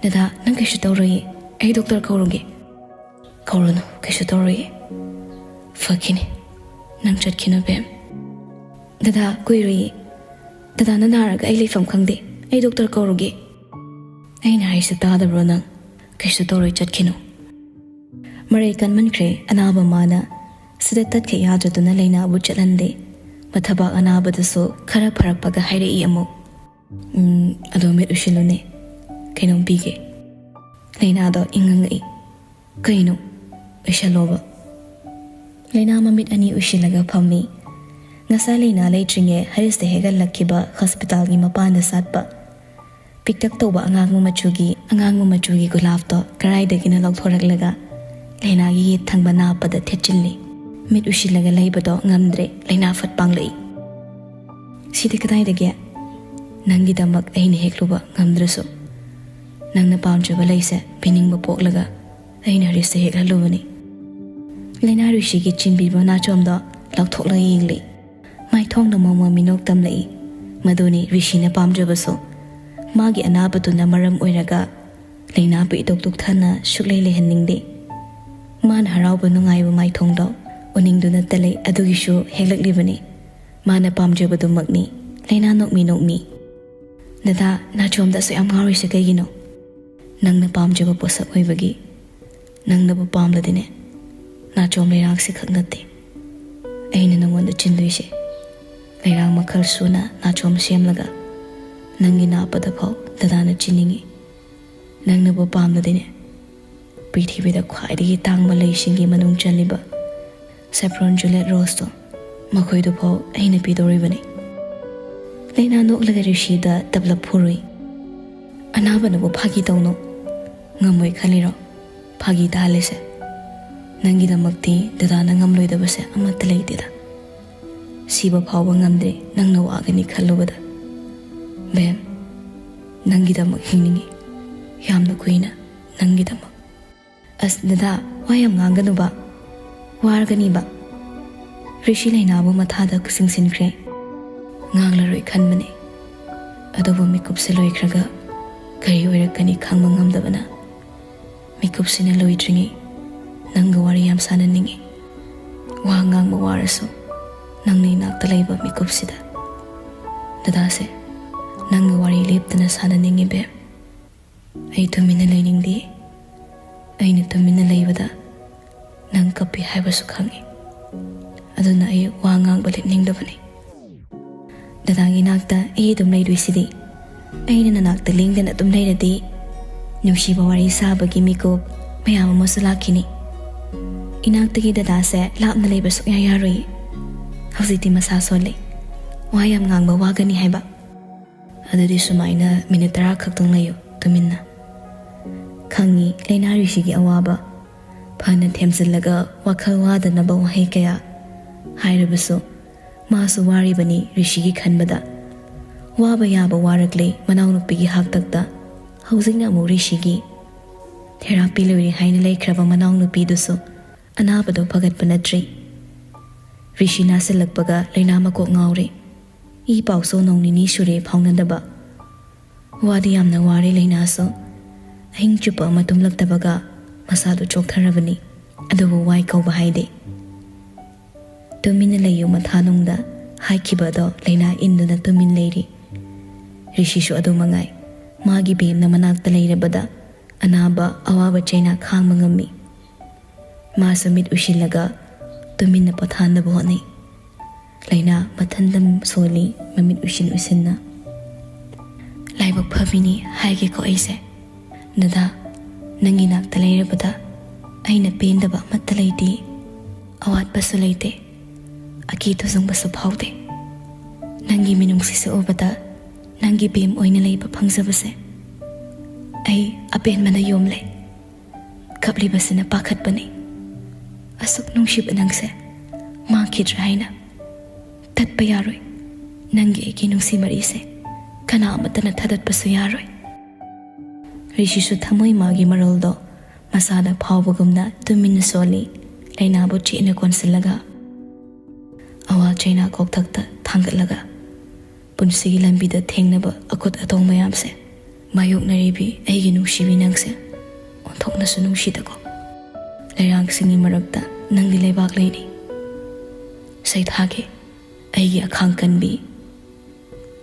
ꯗꯗꯥ, ꯅꯪ ꯀꯩꯁꯨ ꯇꯧꯔꯣꯏꯌꯦ꯫ ꯑꯩ ꯗꯣꯛꯇꯔ ꯀꯧꯔꯨꯒꯦ꯫" "ꯀꯧꯔꯨꯅꯨ, ꯀꯩꯁꯨ ꯇꯧꯔꯣꯏꯌꯦ꯫ ꯐꯈꯤꯅꯤ꯫ ꯅꯪ ꯆꯠꯈꯤꯅꯨ ꯕꯦꯝ꯫ ꯗꯗꯥ, ꯀꯨꯏꯔꯣꯏꯌꯦ꯫ ꯗꯗꯥꯅ ꯅꯥꯔꯒ ꯑꯩ ꯂꯩꯐꯝ ꯈꯪꯗꯦ꯫ ꯑꯩ ꯗꯣꯛꯇꯔ ꯀꯧꯔꯨꯒꯦ꯫ ꯑꯩꯅ ꯍꯥꯏꯁꯦ ꯇꯥꯗꯕ꯭ꯔꯣ ꯅꯪ? ꯀꯩꯁꯨ ꯇꯧꯔꯣꯏ, ꯆꯠꯈꯤꯅꯨ꯫ ꯃꯔꯩ ꯀꯟꯃꯟꯈ꯭ꯔꯦ ꯑꯅꯥꯕ ꯃꯥꯅ꯫ ꯁꯤꯗ ꯇꯠꯈ ꯌꯥꯗ꯭ꯔꯗꯨꯅ ꯂꯩꯅꯥꯕꯨ ꯆꯠꯍꯟꯗꯦ꯫ ꯃꯊꯕꯥꯛ ꯑꯅꯥꯕꯗꯨꯁꯨ ꯈꯔ ꯐꯔꯛꯄꯒ ꯍꯥꯏꯔꯛꯏ ꯑꯃꯨꯛ꯫ "ꯎꯝ, ꯑꯗꯣ ꯃꯤꯠ ꯎꯏꯁꯤꯜꯂꯨꯅꯦ꯫ ꯀꯩꯅꯣꯝ ꯄꯤꯒꯦ꯫" ꯂꯩꯅꯥꯗꯣ ꯏꯪꯉꯪꯉꯛꯏ꯫ "ꯀꯩꯅꯣ? ꯎꯏꯁꯜꯂꯣꯕ꯫" ꯂꯩꯅꯥ ꯃꯃꯤꯠ ꯑꯅꯤ ꯎꯏꯁꯤꯜꯂꯒ ꯐꯝꯃꯤ꯫ ꯉꯁꯥꯏ ꯂꯩꯅꯥ ꯂꯩꯇ꯭ꯔꯤꯉꯩ ꯍꯔꯤꯁꯇ ꯍꯦꯛꯍꯜꯂꯛꯈꯤꯕ ꯍꯣꯁꯄꯤꯇꯥꯜꯒꯤ ꯃꯄꯥꯟꯗ ꯁꯥꯠꯄ ꯄꯤꯛꯇꯛ ꯇꯧꯕ ꯑꯉꯥꯡꯕ ꯃꯆꯨꯒꯤ, ꯑꯉꯥꯡꯕ ꯃꯆꯨꯒꯤ ꯒꯨꯂꯥꯞꯇꯣ ꯀꯗꯥꯏꯗꯒꯤꯅꯣ ꯂꯧꯊꯣꯔꯛꯂꯒ ꯂꯩꯅꯥꯒꯤ ꯌꯦꯠ ꯊꯪꯕ ꯅꯥꯞꯄꯗ ꯊꯦꯠꯆꯤꯜꯂꯤ꯫ ꯃꯤꯠ ꯎꯏꯁꯤꯜꯂꯒ ꯂꯩꯕꯗꯣ ꯉꯝꯗ꯭ꯔꯦ, ꯂꯩꯅꯥ ꯐꯠ ꯄꯥꯡꯂꯛꯏ꯫ "ꯁꯤꯗꯤ ꯀꯗꯥꯏꯗꯒꯤ?" "ꯅꯪꯒꯤꯗꯃꯛ ꯑꯩꯅ ꯍꯦꯛꯂꯨꯕ ꯉꯝꯗ꯭ꯔꯁꯨ, ꯅꯪꯅ ꯄꯥꯝꯖꯕ ꯂꯩꯁꯦ ꯄꯤꯅꯤꯡꯕ ꯄꯣꯛꯂꯒ ꯑꯩꯅ ꯍꯔꯤꯁꯇ ꯍꯦꯛꯍꯜꯂꯨꯕꯅꯤ꯫" ꯂꯩꯅꯥ ꯔꯤꯁꯤꯒꯤ ꯆꯤꯟꯕꯤꯕ ꯅꯥꯆꯣꯝꯗꯣ ꯂꯧꯊꯣꯛꯂꯒ ꯌꯦꯡꯂꯤ꯫ ꯃꯥꯏꯊꯣꯡꯗ ꯃꯣꯃꯣ ꯃꯤꯅꯣꯛ ꯇꯝꯂꯛꯏ꯫ ꯃꯗꯨꯅꯤ ꯔꯤꯁꯤꯅ ꯄꯥꯝꯖꯕꯁꯨ꯫ ꯃꯥꯒꯤ ꯑꯅꯥꯕꯗꯨꯅ ꯃꯔꯝ ꯑꯣꯏꯔꯒ ꯂꯩꯅꯥꯕꯨ ꯏꯇꯣꯛ ꯇꯣꯛꯊꯅ ꯁꯨꯛꯂꯩ ꯂꯩꯍꯟꯅꯤꯡꯗꯦ꯫ ꯃꯥꯅ ꯍꯔꯥꯎꯕ ꯅꯨꯡꯉꯥꯏꯕ ꯃꯥꯏꯊꯣꯡꯗꯣ ꯎꯅꯤꯡꯗꯨꯅꯇ ꯂꯩ, ꯑꯗꯨꯒꯤꯁꯨ ꯍꯦꯛꯂꯛꯂꯤꯕꯅꯤ꯫ ꯃꯥꯅ ꯄꯥꯝꯖꯕꯗꯨꯃꯛꯅꯤ꯫ ꯂꯩꯅꯥ ꯅꯣꯛꯃꯤ ꯅꯣꯛꯃꯤ꯫ "ꯗꯗꯥ, ꯅꯥꯆꯣꯝꯗ ꯑꯁꯨꯛ ꯌꯥꯝ ꯉꯥꯎꯔꯤꯁꯦ ꯀꯩꯒꯤꯅꯣ?" "ꯅꯪꯅ ꯄꯥꯝꯖꯕ ꯄꯣꯠꯁꯛ ꯑꯣꯏꯕꯒꯤ꯫ ꯅꯪꯅꯕꯨ ꯄꯥꯝꯂꯗꯤꯅꯦ, ꯅꯥꯆꯣꯝ ꯂꯩꯔꯥꯡꯁꯤ ꯈꯛ ꯅꯠꯇꯦ, ꯑꯩꯅ ꯅꯉꯣꯟꯗ ꯆꯤꯟꯗꯣꯏꯁꯦ꯫ ꯂꯩꯔꯥꯡ ꯃꯈꯜ ꯁꯨꯅ ꯅꯥꯆꯣꯝ ꯁꯦꯝꯂꯒ ꯅꯪꯒꯤ ꯅꯥꯞꯄꯗ ꯐꯥꯎ ꯗꯗꯥꯅ ꯆꯤꯟꯅꯤꯡꯉꯤ꯫ ꯅꯪꯅꯕꯨ ꯄꯥꯝꯂꯗꯤꯅꯦ, ꯄ꯭ꯔꯤꯊꯤꯕꯤꯗ ꯈ꯭ꯋꯥꯏꯗꯒꯤ ꯇꯥꯡꯕ ꯂꯩꯁꯤꯡꯒꯤ ꯃꯅꯨꯡ ꯆꯜꯂꯤꯕ ꯁꯦꯐ꯭ꯔꯣꯟ ꯖꯨꯂꯦꯠ ꯔꯣꯁꯇꯣ, ꯃꯈꯣꯏꯗꯨꯐꯥꯎ ꯑꯩꯅ ꯄꯤꯗꯧꯔꯤꯕꯅꯤ꯫" ꯂꯩꯅꯥ ꯅꯣꯛꯂꯒ ꯔꯤꯁꯤꯗ ꯇꯞꯂꯞ ꯐꯨꯔꯨꯏ꯫ "ꯑꯅꯥꯕꯅꯕꯨ ꯐꯥꯒꯤ ꯇꯧꯅꯨ꯫ ꯉꯝꯃꯣꯏ ꯈꯜꯂꯤꯔꯣ ꯐꯥꯒꯤ ꯇꯥꯍꯜꯂꯤꯁꯦ? ꯅꯪꯒꯤꯗꯃꯛꯇꯤ ꯗꯗꯥꯅ ꯉꯝꯂꯣꯏꯗꯕꯁꯦ ꯑꯃꯠꯇ ꯂꯩꯇꯦꯗ꯫ ꯁꯤꯕ ꯐꯥꯎꯕ ꯉꯝꯗ꯭ꯔꯦ ꯅꯪꯅ ꯋꯥꯒꯅꯤ ꯈꯜꯂꯨꯕꯗ꯫ ꯕꯦꯝ, ꯅꯪꯒꯤꯗꯃꯛ ꯍꯤꯡꯅꯤꯡꯉꯤ, ꯌꯥꯝꯅ ꯀꯨꯏꯅ ꯅꯪꯒꯤꯗꯃꯛ꯫" "ꯑꯁ ꯗꯗꯥ, ꯋꯥ ꯌꯥꯝ ꯉꯥꯡꯒꯅꯨꯕ, ꯋꯥꯔꯒꯅꯤꯕ꯫" ꯔꯤꯁꯤ ꯂꯩꯅꯥꯕꯨ ꯃꯊꯥꯗ ꯆꯤꯡꯁꯤꯟꯈ꯭ꯔꯦ꯫ ꯉꯥꯡꯂꯔꯣꯏ ꯈꯟꯕꯅꯦ, ꯑꯗꯨꯕꯨ ꯃꯤꯀꯨꯞꯁꯦ ꯂꯣꯏꯈ꯭ꯔꯒ ꯀꯔꯤ ꯑꯣꯏꯔꯛꯀꯅꯤ ꯈꯪꯕ ꯉꯝꯗꯕꯅ꯫ ꯃꯤꯀꯨꯞꯁꯤꯅ ꯂꯣꯏꯗ꯭ꯔꯤꯉꯩ ꯅꯪꯒ ꯋꯥꯔꯤ ꯌꯥꯝ ꯁꯥꯟꯅꯅꯤꯡꯉꯤ꯫ ꯋꯥ ꯉꯥꯡꯕ ꯋꯥꯔꯁꯨ ꯅꯪꯅ ꯏꯅꯥꯛꯇ ꯂꯩꯕ ꯃꯤꯀꯨꯞꯁꯤꯗ꯫ ꯗꯗꯥꯁꯦ, ꯅꯪꯒ ꯋꯥꯔꯤ ꯂꯦꯞꯇꯅ ꯁꯥꯟꯅꯅꯤꯡꯉꯤ ꯕꯦꯝ꯫ ꯑꯩ ꯇꯨꯃꯤꯟꯅ ꯂꯩꯅꯤꯡꯗꯦ꯫ ꯑꯩꯅ ꯇꯨꯃꯤꯟꯅ ꯂꯩꯕꯗ ꯅꯪ ꯀꯞꯄꯤ ꯍꯥꯏꯕꯁꯨ ꯈꯪꯉꯤ꯫ ꯑꯗꯨꯅ ꯑꯩ ꯋꯥ ꯉꯥꯡꯕ ꯂꯦꯞꯅꯤꯡꯗꯕꯅꯤ꯫ ꯗꯗꯥꯒꯤ ꯏꯅꯥꯛꯇ ꯑꯩ ꯑꯗꯨꯝ ꯂꯩꯗꯣꯏꯁꯤꯗꯤ꯫ ꯑꯩꯅ ꯅꯅꯥꯛꯇ ꯂꯦꯡꯗꯅ ꯑꯗꯨꯝ ꯂꯩꯔꯗꯤ ꯅꯨꯡꯁꯤꯕ ꯋꯥꯔꯤ ꯁꯥꯕꯒꯤ ꯃꯤꯀꯨꯞ ꯃꯌꯥꯝ ꯑꯃꯁꯨ ꯂꯥꯛꯈꯤꯅꯤ꯫ ꯏꯅꯥꯛꯇꯒꯤ ꯗꯗꯥꯁꯦ ꯂꯥꯞꯅ ꯂꯩꯕ ꯁꯨꯛꯌꯥ ꯌꯥꯔꯣꯏ꯫ ꯍꯧꯖꯤꯛꯇꯤ ꯃꯁꯥ ꯁꯣꯜꯂꯦ꯫ ꯋꯥ ꯌꯥꯝ ꯉꯥꯡꯕ ꯋꯥꯒꯅꯤ ꯍꯥꯏꯕ꯫ ꯑꯗꯨꯗꯤ ꯁꯨꯃꯥꯏꯅ ꯃꯤꯅꯤꯠ ꯇꯔꯥ ꯈꯛꯇꯪ ꯂꯩꯌꯨ ꯇꯨꯃꯤꯟꯅ꯫ ꯈꯪꯉꯤ ꯂꯩꯅꯥ ꯔꯤꯁꯤꯒꯤ ꯑꯋꯥꯕ꯫ ꯐꯅ ꯊꯦꯝꯖꯤꯜꯂꯒ ꯋꯥꯈꯜ ꯋꯥꯗꯅꯕ ꯋꯥꯍꯩ ꯀꯌꯥ ꯍꯥꯏꯔꯕꯁꯨ ꯃꯥꯁꯨ ꯋꯥꯔꯤꯕꯅꯤ ꯔꯤꯁꯤꯒꯤ ꯈꯟꯕꯗ꯫ ꯋꯥꯕ ꯌꯥꯕ ꯋꯥꯔꯛꯂꯦ ꯃꯅꯥꯎꯅꯨꯄꯤꯒꯤ ꯍꯥꯛꯇꯛꯇ꯫ ꯍꯧꯖꯤꯛꯅ ꯑꯃꯨꯛ ꯔꯤꯁꯤꯒꯤ꯫ ꯊꯦꯔꯥꯄꯤ ꯂꯣꯏꯔꯦ ꯍꯥꯏꯅ ꯂꯩꯈ꯭ꯔꯕ ꯃꯅꯥꯎꯅꯨꯄꯤꯗꯨꯁꯨ ꯑꯅꯥꯕꯗꯣ ꯐꯒꯠꯄ ꯅꯠꯇ꯭ꯔꯤ꯫ ꯔꯤꯁꯤ ꯅꯥꯁꯤꯜꯂꯛꯄꯒ ꯂꯩꯅꯥ ꯃꯀꯣꯛ ꯉꯥꯎꯔꯦ꯫ ꯏ ꯄꯥꯎꯁꯨ ꯅꯣꯡ ꯅꯤꯅꯤ ꯁꯨꯔꯦ ꯐꯥꯎꯅꯗꯕ꯫ ꯋꯥꯗꯤ ꯌꯥꯝꯅ ꯋꯥꯔꯦ ꯂꯩꯅꯥꯁꯨ꯫ ꯑꯍꯤꯡ ꯆꯨꯞꯄ ꯑꯃ ꯇꯨꯝꯂꯛꯇꯕꯒ ꯃꯁꯥꯗꯨ ꯆꯣꯛꯊꯔꯕꯅꯤ꯫ ꯑꯗꯨꯕꯨ ꯋꯥꯏ ꯀꯧꯕ ꯍꯥꯏꯗꯦ꯫ "ꯇꯨꯃꯤꯟꯅ ꯂꯩꯌꯨ ꯃꯊꯥꯅꯨꯡꯗ" ꯍꯥꯏꯈꯤꯕ ꯑꯗꯣ ꯂꯩꯅꯥ ꯏꯟꯗꯨꯅ ꯇꯨꯃꯤꯟ ꯂꯩꯔꯤ꯫ ꯔꯤꯁꯤꯁꯨ ꯑꯗꯨ ꯃꯉꯥꯏ꯫ ꯃꯥꯒꯤ ꯕꯦꯝꯅ ꯃꯅꯥꯛꯇ ꯂꯩꯔꯕꯗ ꯑꯅꯥꯕ ꯑꯋꯥꯕ ꯆꯩꯅꯥ ꯈꯥꯡꯕ ꯉꯝꯃꯤ꯫ ꯃꯥꯁꯨ ꯃꯤꯠ ꯎꯏꯁꯤꯜꯂꯒ ꯇꯨꯃꯤꯟꯅ ꯄꯣꯊꯥꯅꯕ ꯍꯣꯠꯅꯩ꯫ ꯂꯩꯅꯥ ꯃꯊꯟꯇ ꯁꯣꯜꯂꯤ, ꯃꯃꯤꯠ ꯎꯏꯁꯤꯟ ꯎꯏꯁꯤꯟꯅ꯫ "ꯂꯥꯏꯕꯛ ꯐꯕꯤꯅꯤ ꯍꯥꯏꯒꯦꯀꯣ ꯑꯩꯁꯦ꯫ ꯗꯗꯥ, ꯅꯪꯒꯤ ꯅꯥꯛꯇ ꯂꯩꯔꯕꯗ ꯑꯩꯅ ꯄꯦꯟꯗꯕ ꯑꯃꯠꯇ ꯂꯩꯇꯦ, ꯑꯋꯥꯠꯄꯁꯨ ꯂꯩꯇꯦ, ꯑꯀꯤ ꯇꯨꯖꯨꯡꯕꯁꯨ ꯐꯥꯎꯗꯦ꯫ ꯅꯪꯒꯤ ꯃꯤꯅꯨꯡꯁꯤꯁꯨ ꯎꯕꯗ ꯅꯪꯒꯤ ꯕꯦꯝ ꯑꯣꯏꯅ ꯂꯩꯕ ꯐꯪꯖꯕꯁꯦ ꯑꯩ ꯑꯄꯦꯟꯕꯅ ꯌꯣꯝꯂꯦ꯫ ꯀꯞꯂꯤꯕꯁꯤꯅ ꯄꯥꯈꯠꯄꯅꯤ꯫ ꯑꯁꯨꯛ ꯅꯨꯡꯁꯤꯕ ꯅꯪꯁꯦ ꯃꯥꯡꯈꯤꯗ꯭ꯔꯦ ꯍꯥꯏꯅ ꯇꯠꯄ ꯌꯥꯔꯣꯏ꯫ ꯅꯪꯒꯤ ꯑꯩꯒꯤ ꯅꯨꯡꯁꯤ ꯃꯔꯤꯁꯦ ꯀꯅꯥ ꯑꯃꯠꯇꯅ ꯊꯥꯗꯠꯄꯁꯨ ꯌꯥꯔꯣꯏ"꯫ ꯔꯤꯁꯤꯁꯨ ꯊꯃꯣꯏ ꯃꯥꯒꯤ ꯃꯔꯣꯜꯗꯣ ꯃꯁꯥꯗ ꯐꯥꯎꯕꯒꯨꯝꯅ ꯇꯨꯃꯤꯟꯅ ꯁꯣꯜꯂꯤ꯫ ꯂꯩꯅꯥꯕꯨ ꯆꯦꯠꯅ ꯀꯣꯟꯁꯤꯜꯂꯒ, ꯑꯋꯥ ꯆꯩꯅꯥ ꯀꯣꯛꯊꯛꯇ ꯊꯥꯡꯒꯠꯂꯒ, ꯄꯨꯟꯁꯤꯒꯤ ꯂꯝꯕꯤꯗ ꯊꯦꯡꯅꯕ ꯑꯀꯨꯠ ꯑꯇꯣꯡ ꯃꯌꯥꯝꯁꯦ ꯃꯥꯌꯣꯛꯅꯔꯤꯕꯤ ꯑꯩꯒꯤ ꯅꯨꯡꯁꯤꯕꯤ ꯅꯪꯁꯦ ꯑꯣꯟꯊꯣꯛꯅꯁꯨ ꯅꯨꯡꯁꯤꯗꯀꯣ꯫ ꯂꯩꯔꯥꯡꯁꯤꯡꯒꯤ ꯃꯔꯛꯇ ꯅꯪꯗꯤ ꯂꯩꯕꯥꯛ ꯂꯩꯔꯤ꯫ ꯁꯩꯊꯥꯒꯦ, ꯑꯩꯒꯤ ꯑꯈꯥꯡ ꯀꯟꯕꯤ,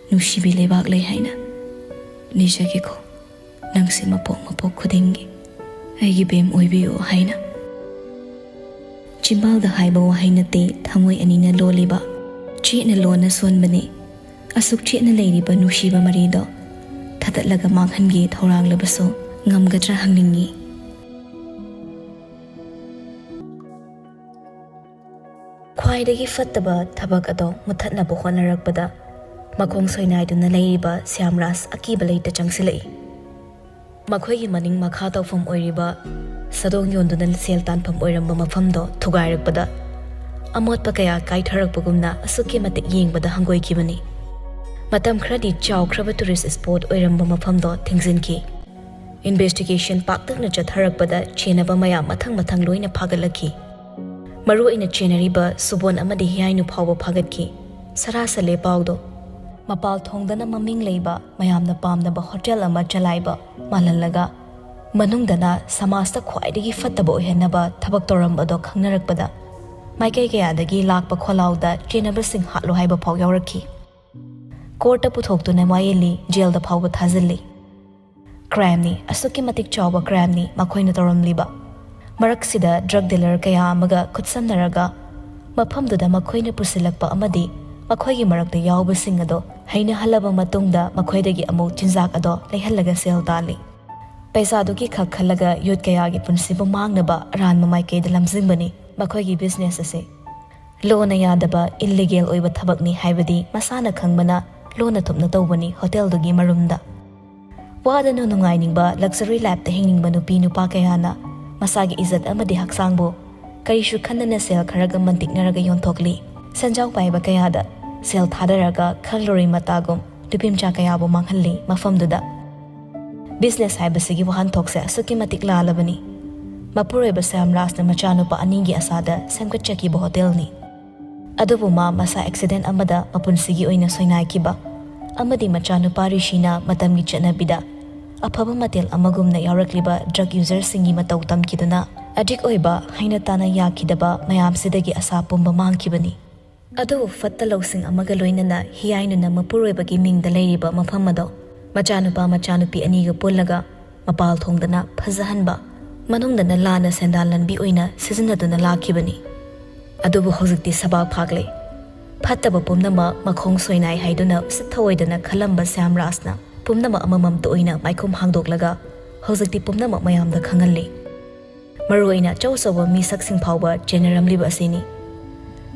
ꯅꯨꯡꯁꯤꯕꯤ ꯂꯩꯕꯥꯛ ꯂꯩ ꯍꯥꯏꯅ꯫ ꯅꯤꯖꯒꯦꯀꯣ, ꯅꯪꯁꯦ ꯃꯄꯣꯛ ꯃꯄꯣꯛ ꯈꯨꯗꯤꯡꯒꯤ ꯑꯩꯒꯤ ꯕꯦꯝ ꯑꯣꯏꯕꯤꯌꯨ ꯍꯥꯏꯅ꯫ ꯆꯤꯝꯕꯥꯜꯗ ꯍꯥꯏꯕ ꯋꯥꯍꯩ ꯅꯠꯇꯦ, ꯊꯃꯣꯏ ꯑꯅꯤꯅ ꯂꯣꯜꯂꯤꯕ, ꯆꯦꯠꯅ ꯂꯣꯟꯅ ꯁꯣꯟꯕꯅꯤ꯫ ꯑꯁꯨꯛ ꯆꯦꯠꯅ ꯂꯩꯔꯤꯕ ꯅꯨꯡꯁꯤꯕ ꯃꯔꯤꯗꯣ ꯊꯗꯠꯂꯒ ꯃꯥꯡꯍꯟꯒꯦ ꯊꯧꯔꯥꯡꯂꯕꯁꯨ ꯉꯝꯒꯗ꯭ꯔꯥ ꯍꯪꯅꯤꯡꯏ꯫ ꯈ꯭ꯋꯥꯏꯗꯒꯤ ꯐꯠꯇꯕ ꯊꯕꯛ ꯑꯗꯣ ꯃꯨꯠꯊꯠꯅꯕ ꯍꯣꯠꯅꯔꯛꯄꯗ ꯃꯈꯣꯡ ꯁꯣꯏꯅꯥꯏꯗꯨꯅ ꯂꯩꯔꯤꯕ ꯁ꯭ꯌꯥꯝꯔꯥꯖ ꯑꯀꯤꯕ ꯂꯩꯇ ꯆꯪꯁꯤꯜꯂꯛꯏ꯫ ꯃꯈꯣꯏꯒꯤ ꯃꯅꯤꯡ ꯃꯈꯥ ꯇꯧꯐꯝ ꯑꯣꯏꯔꯤꯕ ꯁꯥꯗꯣꯡ ꯌꯣꯟꯗꯨꯅ ꯁꯦꯜ ꯇꯥꯟꯐꯝ ꯑꯣꯏꯔꯝꯕ ꯃꯐꯝꯗꯣ ꯊꯨꯒꯥꯏꯔꯛꯄꯗ ꯑꯃꯣꯠꯄ ꯀꯌꯥ ꯀꯥꯏꯊꯔꯛꯄꯒꯨꯝꯅ ꯑꯁꯨꯛꯀꯤ ꯃꯇꯤꯛ ꯌꯦꯡꯕꯗ ꯍꯪꯒꯣꯏꯈꯤꯕꯅꯤ꯫ ꯃꯇꯝ ꯈꯔꯗꯤ ꯆꯥꯎꯈ꯭ꯔꯕ ꯇꯨꯔꯤꯁ ꯁ꯭ꯄꯣꯠ ꯑꯣꯏꯔꯝꯕ ꯃꯐꯝꯗꯣ ꯊꯤꯡꯖꯤꯟꯈꯤ꯫ ꯏꯟꯚꯦꯁꯇꯤꯒꯦꯁꯟ ꯄꯥꯛꯇꯛꯅ ꯆꯠꯊꯔꯛꯄꯗ ꯆꯦꯟꯅꯕ ꯃꯌꯥꯝ ꯃꯊꯪ ꯃꯊꯪ ꯂꯣꯏꯅ ꯐꯥꯒꯠꯂꯛꯈꯤ꯫ ꯃꯔꯨ ꯑꯣꯏꯅ ꯆꯦꯟꯅꯔꯤꯕ ꯁꯨꯕꯣꯟ ꯑꯃꯗꯤ ꯍꯤꯌꯥꯏꯅꯨ ꯐꯥꯎꯕ ꯐꯥꯒꯠꯈꯤ꯫ ꯁꯔꯥ ꯁꯜꯂꯦ ꯄꯥꯎꯗꯣ꯫ ꯃꯄꯥꯜ ꯊꯣꯡꯗꯅ ꯃꯃꯤꯡ ꯂꯩꯕ ꯃꯌꯥꯝꯅ ꯄꯥꯝꯅꯕ ꯍꯣꯇꯦꯜ ꯑꯃ ꯆꯂꯥꯏꯕ ꯃꯥꯜꯍꯜꯂꯒ, ꯃꯅꯨꯡꯗꯅ ꯁꯃꯥꯖꯇ ꯈ꯭ꯋꯥꯏꯗꯒꯤ ꯐꯠꯇꯕ ꯑꯣꯏꯍꯟꯅꯕ ꯊꯕꯛ ꯇꯧꯔꯝꯕꯗꯣ ꯈꯪꯅꯔꯛꯄꯗ, ꯃꯥꯏꯀꯩ ꯀꯌꯥꯗꯒꯤ ꯂꯥꯛꯄ ꯈꯣꯜꯂꯥꯎꯗ ꯆꯦꯟꯅꯕꯁꯤꯡ ꯍꯥꯠꯂꯨ ꯍꯥꯏꯕ ꯐꯥꯎ ꯌꯥꯎꯔꯛꯈꯤ꯫ ꯀꯣꯔꯠꯇ ꯄꯨꯊꯣꯛꯇꯨꯅ ꯋꯥꯌꯦꯜꯂꯤ, ꯖꯦꯜꯗ ꯐꯥꯎꯕ ꯊꯥꯖꯤꯜꯂꯤ꯫ ꯀ꯭ꯔꯥꯏꯝꯅꯤ, ꯑꯁꯨꯛꯀꯤ ꯃꯇꯤꯛ ꯆꯥꯎꯕ ꯀ꯭ꯔꯥꯏꯝꯅꯤ ꯃꯈꯣꯏꯅ ꯇꯧꯔꯝꯂꯤꯕ꯫ ꯃꯔꯛꯁꯤꯗ ꯗ꯭ꯔꯒ ꯗꯤꯂꯔ ꯀꯌꯥ ꯑꯃꯒ ꯈꯨꯠꯁꯝꯅꯔꯒ ꯃꯐꯝꯗꯨꯗ ꯃꯈꯣꯏꯅ ꯄꯨꯁꯤꯜꯂꯛꯄ ꯑꯃꯗꯤ ꯃꯈꯣꯏꯒꯤ ꯃꯔꯛꯇ ꯌꯥꯎꯕꯁꯤꯡ ꯑꯗꯣ ꯍꯩꯅꯍꯜꯂꯕ ꯃꯇꯨꯡꯗ ꯃꯈꯣꯏꯗꯒꯤ ꯑꯃꯨꯛ ꯆꯤꯟꯖꯥꯛ ꯑꯗꯣ ꯂꯩꯍꯜꯂꯒ ꯁꯦꯜ ꯇꯥꯜꯂꯤ꯫ ꯄꯩꯁꯥꯗꯨꯒꯤ ꯈꯛ ꯈꯜꯂꯒ ꯌꯨꯠ ꯀꯌꯥꯒꯤ ꯄꯨꯟꯁꯤꯕꯨ ꯃꯥꯡꯅꯕ ꯑꯔꯥꯟꯕ ꯃꯥꯏꯀꯩꯗ ꯂꯝꯖꯤꯡꯕꯅꯤ ꯃꯈꯣꯏꯒꯤ ꯕꯤꯖꯤꯅꯦꯁ ꯑꯁꯤ꯫ ꯂꯣꯅ ꯌꯥꯗꯕ ꯏꯜꯂꯤꯒꯦꯜ ꯑꯣꯏꯕ ꯊꯕꯛꯅꯤ ꯍꯥꯏꯕꯗꯤ ꯃꯁꯥꯅ ꯈꯪꯕꯅ ꯂꯣꯟꯅ ꯊꯨꯞꯅ ꯇꯧꯕꯅꯤ ꯍꯣꯇꯦꯜꯗꯨꯒꯤ ꯃꯔꯨꯝꯗ꯫ ꯋꯥꯗꯅ ꯅꯨꯡꯉꯥꯏꯅꯤꯡꯕ, ꯂꯛꯖꯔꯤ ꯂꯥꯏꯐꯇ ꯍꯤꯡꯅꯤꯡꯕ ꯅꯨꯄꯤ ꯅꯨꯄꯥ ꯀꯌꯥꯅ ꯃꯁꯥꯒꯤ ꯏꯖꯠ ꯑꯃꯗꯤ ꯍꯛꯆꯥꯡꯕꯨ ꯀꯔꯤꯁꯨ ꯈꯟꯗꯅ ꯁꯦꯜ ꯈꯔꯒ ꯃꯟꯇꯤꯛꯅꯔꯒ ꯌꯣꯟꯊꯣꯛꯂꯤ꯫ ꯁꯦꯟꯖꯥꯎ ꯄꯥꯏꯕ ꯀꯌꯥꯗ ꯁꯦꯜ ꯊꯥꯗꯔꯒ ꯈꯪꯂꯣꯔꯤ ꯃꯇꯥꯒꯨꯝ ꯅꯨꯄꯤꯃꯆꯥ ꯀꯌꯥꯕꯨ ꯃꯥꯡꯍꯜꯂꯤ ꯃꯐꯝꯗꯨꯗ꯫ ꯕꯤꯖꯤꯅꯦꯁ ꯍꯥꯏꯕꯁꯤꯒꯤ ꯋꯥꯍꯟꯊꯣꯛꯁꯦ ꯑꯁꯨꯛꯀꯤ ꯃꯇꯤꯛ ꯂꯥꯜꯂꯕꯅꯤ꯫ ꯃꯄꯨꯔꯣꯏꯕ ꯁ꯭ꯌꯥꯝꯔꯥꯖꯅ ꯃꯆꯥꯅꯨꯄꯥ ꯑꯅꯤꯒꯤ ꯑꯁꯥꯗ ꯁꯦꯝꯒꯠꯆꯈꯤꯕ ꯍꯣꯇꯦꯜꯅꯤ꯫ ꯑꯗꯨꯕꯨ ꯃꯥ ꯃꯁꯥ ꯑꯦꯛꯁꯤꯗꯦꯟ ꯑꯃꯗ ꯃꯄꯨꯟꯁꯤꯒꯤ ꯑꯣꯏꯅ ꯁꯣꯏꯅꯥꯏꯈꯤꯕ ꯑꯃꯗꯤ ꯃꯆꯥꯅꯨꯄꯥ ꯔꯤꯁꯤꯅ ꯃꯇꯝꯒꯤ ꯆꯠꯅꯕꯤꯗ ꯑꯐꯕ ꯃꯊꯦꯜ ꯑꯃꯒꯨꯝꯅ ꯌꯥꯎꯔꯛꯂꯤꯕ ꯗ꯭ꯔꯒ ꯌꯨꯖꯔꯁꯤꯡꯒꯤ ꯃꯇꯧ ꯇꯝꯈꯤꯗꯨꯅ ꯑꯦꯗꯤꯛ ꯑꯣꯏꯕ, ꯍꯩꯅ ꯇꯥꯅ ꯌꯥꯈꯤꯗꯕ ꯃꯌꯥꯝꯁꯤꯗꯒꯤ ꯑꯁꯥ ꯄꯨꯝꯕ ꯃꯥꯡꯈꯤꯕꯅꯤ꯫ ꯑꯗꯨꯕꯨ ꯐꯠꯇ ꯂꯧꯁꯤꯡ ꯑꯃꯒ ꯂꯣꯏꯅꯅ ꯍꯤꯌꯥꯏꯅꯨꯅ ꯃꯄꯨꯔꯣꯏꯕꯒꯤ ꯃꯤꯡꯗ ꯂꯩꯔꯤꯕ ꯃꯐꯝ ꯑꯗꯣ ꯃꯆꯥꯅꯨꯄꯥ ꯃꯆꯥꯅꯨꯄꯤ ꯑꯅꯤꯒ ꯄꯨꯜꯂꯒ ꯃꯄꯥꯜ ꯊꯣꯡꯗꯅ ꯐꯖꯍꯟꯕ, ꯃꯅꯨꯡꯗꯅ ꯂꯥꯟꯅ ꯁꯦꯟꯗꯥꯟ ꯂꯟꯕꯤ ꯑꯣꯏꯅ ꯁꯤꯖꯤꯟꯅꯗꯨꯅ ꯂꯥꯛꯈꯤꯕꯅꯤ꯫ ꯑꯗꯨꯕꯨ ꯍꯧꯖꯤꯛꯇꯤ ꯁꯕꯥꯛ ꯐꯥꯛꯂꯦ꯫ ꯐꯠꯇꯕ ꯄꯨꯝꯅꯃꯛ ꯃꯈꯣꯡ ꯁꯣꯏꯅꯥꯏ ꯍꯥꯏꯗꯨꯅ ꯎꯁꯤꯠ ꯊꯑꯣꯏꯗꯅ ꯈꯜꯂꯝꯕ ꯁ꯭ꯌꯥꯝꯔꯥꯖꯅ ꯄꯨꯝꯅꯃꯛ ꯑꯃꯃꯝꯇ ꯑꯣꯏꯅ ꯃꯥꯏꯈꯨꯝ ꯍꯥꯡꯗꯣꯛꯂꯒ ꯍꯧꯖꯤꯛꯇꯤ ꯄꯨꯝꯅꯃꯛ ꯃꯌꯥꯝꯗ ꯈꯪꯍꯜꯂꯤ꯫ ꯃꯔꯨꯑꯣꯏꯅ ꯑꯆꯧ ꯑꯆꯧꯕ ꯃꯤꯁꯛꯁꯤꯡ ꯐꯥꯎꯕ ꯆꯦꯟꯅꯔꯝꯂꯤꯕ ꯑꯁꯤꯅꯤ꯫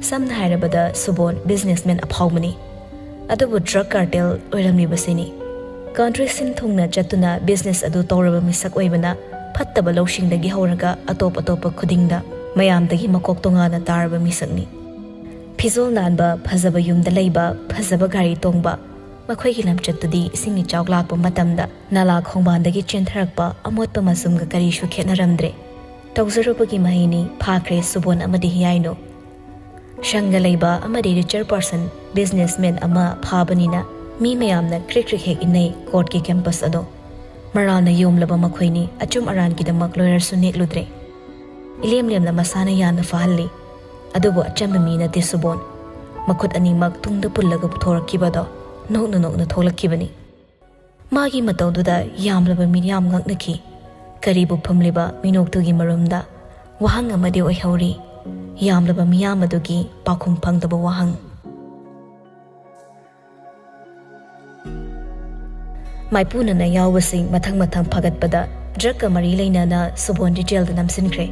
ꯁꯝꯅ ꯍꯥꯏꯔꯕꯗ ꯁꯨꯕꯣꯟ businessman ꯑꯐꯥꯎꯕꯅꯤ, ꯑꯗꯨꯕꯨ drug cartel ꯑꯣꯏꯔꯝꯂꯤꯕꯁꯤꯅꯤ꯫ Country ꯁꯤꯟ ꯊꯨꯡꯅ ꯆꯠꯇꯨꯅ business ꯑꯗꯨ ꯇꯧꯔꯕ ꯃꯤꯁꯛ ꯑꯣꯏꯕꯅ ꯐꯠꯇꯕ ꯂꯧꯁꯤꯡꯗꯒꯤ ꯍꯧꯔꯒ ꯑꯇꯣꯞ ꯑꯇꯣꯞꯄ ꯈꯨꯗꯤꯡꯗ ꯃꯌꯥꯝꯗꯒꯤ ꯃꯀꯣꯛ ꯇꯣꯉꯥꯟꯅ ꯇꯥꯔꯕ ꯃꯤꯁꯛꯅꯤ꯫ ꯐꯤꯖꯣꯜ ꯅꯥꯟꯕ, ꯐꯖꯕ ꯌꯨꯝꯗ ꯂꯩꯕ, ꯐꯖꯕ ꯒꯥꯔꯤ ꯇꯣꯡꯕ, ꯃꯈꯣꯏꯒꯤ ꯂꯝꯆꯠꯇꯨꯗꯤ ꯏꯁꯤꯡ ꯏꯆꯥꯎ ꯂꯥꯛꯄ ꯃꯇꯝꯗ ꯅꯂꯥ ꯈꯣꯡꯕꯥꯟꯗꯒꯤ ꯆꯦꯟꯊꯔꯛꯄ ꯑꯃꯣꯠꯄ ꯃꯆꯨꯝꯒ ꯀꯔꯤꯁꯨ ꯈꯦꯠꯅꯔꯝꯗ꯭ꯔꯦ꯫ ꯇꯧꯖꯔꯨꯕꯒꯤ ꯃꯍꯩꯅꯤ, ꯐꯥꯈ꯭ꯔꯦ ꯁꯨꯕꯣꯟ ꯑꯃꯗꯤ ꯍꯤꯌꯥꯏꯅꯨ꯫ ꯁꯪꯒ ꯂꯩꯕ ꯑꯃꯗꯤ richer person, businessman ꯑꯃ ꯐꯥꯕꯅꯤꯅ ꯃꯤ ꯃꯌꯥꯝꯅ ꯀ꯭ꯔꯤꯛ ꯀ꯭ꯔꯤꯛ ꯍꯦꯛ ꯏꯟꯅꯩ courtꯀꯤ campus ꯑꯗꯣ꯫ ꯃꯔꯥꯜꯅ ꯌꯣꯝꯂꯕ ꯃꯈꯣꯏꯅꯤ ꯑꯆꯨꯝ ꯑꯔꯥꯟꯒꯤꯗꯃꯛ lawyerꯁꯨ ꯅꯦꯛꯂꯨꯗ꯭ꯔꯦ꯫ ꯏꯂꯦꯝ ꯂꯦꯝꯅ ꯃꯁꯥꯅ ꯌꯥꯅ ꯐꯥꯍꯜꯂꯤ꯫ ꯑꯗꯨꯕꯨ ꯑꯆꯝꯕ ꯃꯤ ꯅꯠꯇꯦ ꯁꯨꯕꯣꯟ꯫ ꯃꯈꯨꯠ ꯑꯅꯤꯃꯛ ꯇꯨꯡꯗ ꯄꯨꯜꯂꯒ ꯄꯨꯊꯣꯔꯛꯈꯤꯕꯗꯣ ꯅꯣꯛꯅ ꯅꯣꯛꯅ ꯊꯣꯛꯂꯛꯈꯤꯕꯅꯤ꯫ ꯃꯥꯒꯤ ꯃꯇꯧꯗꯨꯗ ꯌꯥꯝꯂꯕ ꯃꯤꯌꯥꯝ ꯉꯛꯅꯈꯤ꯫ ꯀꯔꯤꯕꯨ ꯐꯨꯝꯂꯤꯕ ꯃꯤꯅꯣꯛꯇꯨꯒꯤ ꯃꯔꯨꯝꯗ ꯋꯥꯍꯪ ꯑꯃꯗꯤ ꯑꯣꯏꯍꯧꯔꯤ꯫ ꯌꯥꯝꯂꯕ ꯃꯤꯌꯥꯝ ꯑꯗꯨꯒꯤ ꯄꯥꯎꯈꯨꯝ ꯐꯪꯗꯕ ꯋꯥꯍꯪ꯫ ꯃꯥꯏꯄꯨꯅꯅ ꯌꯥꯎꯕꯁꯤꯡ ꯃꯊꯪ ꯃꯊꯪ ꯐꯒꯠꯄꯗ drugꯀ ꯃꯔꯤ ꯂꯩꯅꯅ ꯁꯨꯕꯣꯟꯗꯤ jailꯗ ꯅꯝꯁꯤꯟꯈ꯭ꯔꯦ꯫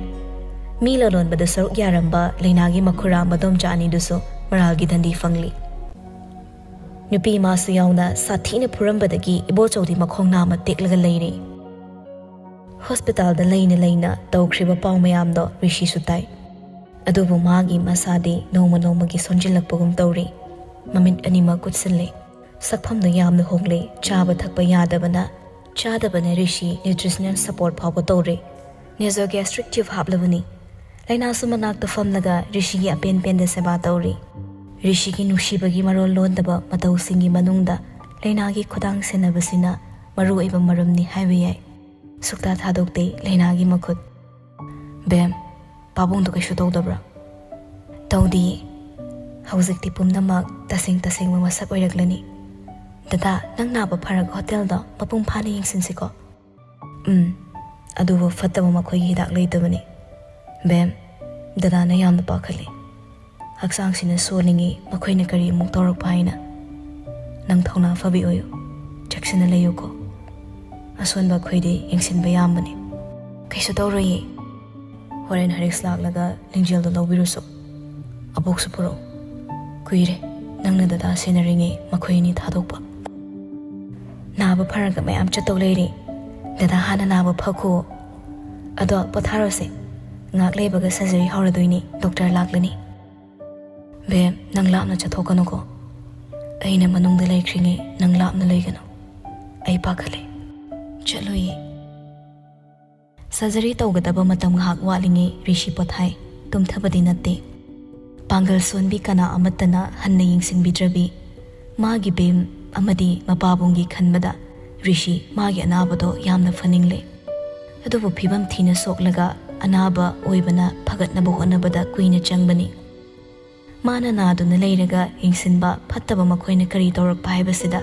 ꯃꯤ ꯂꯂꯣꯟꯕꯗ ꯁꯔꯨꯛ ꯌꯥꯔꯝꯕ ꯂꯩꯅꯥꯒꯤ ꯃꯈꯨꯔꯥ ꯃꯗꯣꯝꯆꯥ ꯑꯅꯤꯗꯨꯁꯨ ꯃꯔꯥꯜꯒꯤ ꯗꯟꯗꯤ ꯐꯪꯂꯤ꯫ ꯅꯨꯄꯤ ꯃꯥꯁꯨ ꯌꯥꯎꯅ ꯁꯥꯊꯤꯅ ꯐꯨꯔꯝꯕꯗꯒꯤ ꯏꯕꯣꯆꯧꯗꯤ ꯃꯈꯣꯡ ꯅꯥꯝꯃ ꯇꯦꯛꯂꯒ ꯂꯩꯔꯦ꯫ Hospitalꯗ ꯂꯩꯅ ꯂꯩꯅ ꯇꯧꯈ꯭ꯔꯤꯕ ꯄꯥꯎ ꯃꯌꯥꯝꯗꯣ ꯔꯤꯁꯤꯁꯨ ꯇꯥꯏ꯫ ꯑꯗꯨꯕꯨ ꯃꯥꯒꯤ ꯃꯁꯥꯗꯤ ꯅꯣꯡꯃ ꯅꯣꯡꯃꯒꯤ ꯁꯣꯟꯖꯤꯜꯂꯛꯄꯒꯨꯝ ꯇꯧꯔꯤ꯫ ꯃꯃꯤꯠ ꯑꯅꯤꯃꯛ ꯀꯨꯠꯁꯤꯜꯂꯦ꯫ ꯁꯛꯐꯝꯗꯣ ꯌꯥꯝꯅ ꯍꯣꯡꯂꯦ꯫ ꯆꯥꯕ ꯊꯛꯄ ꯌꯥꯗꯕꯅ, ꯆꯥꯗꯕꯅ ꯔꯤꯁꯤ nutritional support ꯐꯥꯎꯕ ꯇꯧꯔꯦ꯫ Nasogastric tube ꯍꯥꯞꯂꯕꯅꯤ꯫ ꯂꯩꯅꯥꯁꯨ ꯃꯅꯥꯛꯇ ꯐꯝꯂꯒ ꯔꯤꯁꯤꯒꯤ ꯑꯄꯦꯟ ꯄꯦꯟꯗ ꯁꯦꯕꯥ ꯇꯧꯔꯤ꯫ ꯔꯤꯁꯤꯒꯤ ꯅꯨꯡꯁꯤꯕꯒꯤ ꯃꯔꯣꯜ ꯂꯣꯟꯗꯕ ꯃꯇꯧꯁꯤꯡꯒꯤ ꯃꯅꯨꯡꯗ ꯂꯩꯅꯥꯒꯤ ꯈꯨꯗꯥꯡ ꯁꯦꯟꯅꯕꯁꯤꯅ ꯃꯔꯨꯑꯣꯏꯕ ꯃꯔꯝꯅꯤ ꯍꯥꯏꯕ ꯌꯥꯏ꯫ ꯁꯨꯛꯇꯥ ꯊꯥꯗꯣꯛꯇꯦ ꯂꯩꯅꯥꯒꯤ ꯃꯈꯨꯠ꯫ "ꯕꯦꯝ, ꯄꯥꯕꯨꯡꯗꯣ ꯀꯩꯁꯨ ꯇꯧꯗꯕ꯭ꯔꯥ?" "ꯇꯧꯗꯤꯌꯦ꯫ ꯍꯧꯖꯤꯛꯇꯤ ꯄꯨꯝꯅꯃꯛ ꯇꯁꯦꯡ ꯇꯁꯦꯡꯕ ꯃꯁꯛ ꯑꯣꯏꯔꯛꯂꯅꯤ꯫ ꯗꯗꯥ, ꯅꯪ ꯅꯥꯕ ꯐꯔꯒ ꯍꯣꯇꯦꯜꯗꯣ ꯃꯄꯨꯡ ꯐꯥꯅ ꯌꯦꯡꯁꯤꯟꯁꯤꯀꯣ꯫ ꯎꯝ, ꯑꯗꯨꯕꯨ ꯐꯠꯇꯕ ꯃꯈꯣꯏꯒꯤ ꯍꯤꯗꯥꯛ ꯂꯩꯇꯕꯅꯤ꯫ ꯕꯦꯝ, ꯗꯗꯥꯅ ꯌꯥꯝꯅ ꯄꯥꯈꯠꯂꯤ꯫ ꯍꯛꯆꯥꯡꯁꯤꯅ ꯁꯣꯜꯂꯤꯉꯩ ꯃꯈꯣꯏꯅ ꯀꯔꯤ ꯑꯃꯨꯛ ꯇꯧꯔꯛꯄ ꯍꯥꯏꯅ꯫ ꯅꯪ ꯊꯧꯅꯥ ꯐꯕꯤ ꯑꯣꯏꯌꯨ, ꯆꯦꯛꯁꯤꯟꯅ ꯂꯩꯌꯨꯀꯣ꯫ ꯑꯁꯣꯟꯕ ꯑꯩꯈꯣꯏꯗꯤ ꯌꯦꯡꯁꯤꯟꯕ ꯌꯥꯝꯕꯅꯤ꯫ ꯀꯩꯁꯨ ꯇꯧꯔꯣꯏꯌꯦ꯫ ꯍꯣꯔꯦꯟ ꯍꯔꯤꯁ ꯂꯥꯛꯂꯒ ꯂꯤꯡꯖꯦꯜꯗꯣ ꯂꯧꯕꯤꯔꯨꯁꯨ꯫ ꯑꯕꯣꯛꯁꯨ ꯄꯨꯔꯛꯎ꯫ ꯀꯨꯏꯔꯦ ꯅꯪꯅ ꯗꯗꯥ ꯁꯦꯟꯅꯔꯤꯉꯩ ꯃꯈꯣꯏ ꯑꯅꯤ ꯊꯥꯗꯣꯛꯄ꯫ ꯅꯥꯕ ꯐꯔꯒ ꯃꯌꯥꯝ ꯆꯠꯇꯧ ꯂꯩꯔꯦ꯫ ꯗꯗꯥ ꯍꯥꯟꯅ ꯅꯥꯕ ꯐꯈꯣ꯫ ꯑꯗꯣ ꯄꯣꯊꯥꯔꯣꯁꯦ꯫ ꯉꯥꯛ ꯂꯩꯕꯒ ꯁꯔꯖꯔꯤ ꯍꯧꯔꯗꯣꯏꯅꯤ, ꯗꯣꯛꯇꯔ ꯂꯥꯛꯂꯅꯤ꯫ ꯕꯦꯝ, ꯅꯪ ꯂꯥꯞꯅ ꯆꯠꯊꯣꯛꯀꯅꯨꯀꯣ꯫ ꯑꯩꯅ ꯃꯅꯨꯡꯗ ꯂꯩꯈ꯭ꯔꯤꯉꯩ ꯅꯪ ꯂꯥꯞꯅ ꯂꯩꯒꯅꯨ꯫ ꯑꯩ ꯄꯥꯈꯠꯂꯦ꯫ ꯆꯠꯂꯣꯏꯌꯦ꯫ ꯁꯔꯖꯔꯤ ꯇꯧꯒꯗꯕ ꯃꯇꯝ ꯉꯥꯏꯍꯥꯛ ꯋꯥꯠꯂꯤꯉꯩ ꯔꯤꯁꯤ ꯄꯣꯊꯥꯏ, ꯇꯨꯝꯊꯕꯗꯤ ꯅꯠꯇꯦ꯫ ꯄꯥꯡꯒꯜ ꯁꯣꯟꯕꯤ ꯀꯅꯥ ꯑꯃꯠꯇꯅ ꯍꯟꯅ ꯌꯦꯡꯁꯤꯟꯕꯤꯗ꯭ꯔꯕꯤ꯫ ꯃꯥꯒꯤ ꯕꯦꯝ ꯑꯃꯗꯤ ꯃꯄꯥꯕꯨꯡꯒꯤ ꯈꯟꯕꯗ ꯔꯤꯁꯤ ꯃꯥꯒꯤ ꯑꯅꯥꯕꯗꯣ ꯌꯥꯝꯅ ꯐꯅꯤꯡꯂꯦ꯫ ꯑꯗꯨꯕꯨ ꯐꯤꯕꯝ ꯊꯤꯅ ꯁꯣꯛꯂꯒ ꯑꯅꯥꯕ ꯑꯣꯏꯕꯅ ꯐꯒꯠꯅꯕ ꯍꯣꯠꯅꯕꯗ ꯀꯨꯏꯅ ꯆꯪꯕꯅꯤ꯫ ꯃꯥꯅ ꯅꯥꯗꯨꯅ ꯂꯩꯔꯒ ꯌꯦꯡꯁꯤꯟꯕ ꯐꯠꯇꯕ ꯃꯈꯣꯏꯅ ꯀꯔꯤ ꯇꯧꯔꯛꯄ ꯍꯥꯏꯕꯁꯤꯗ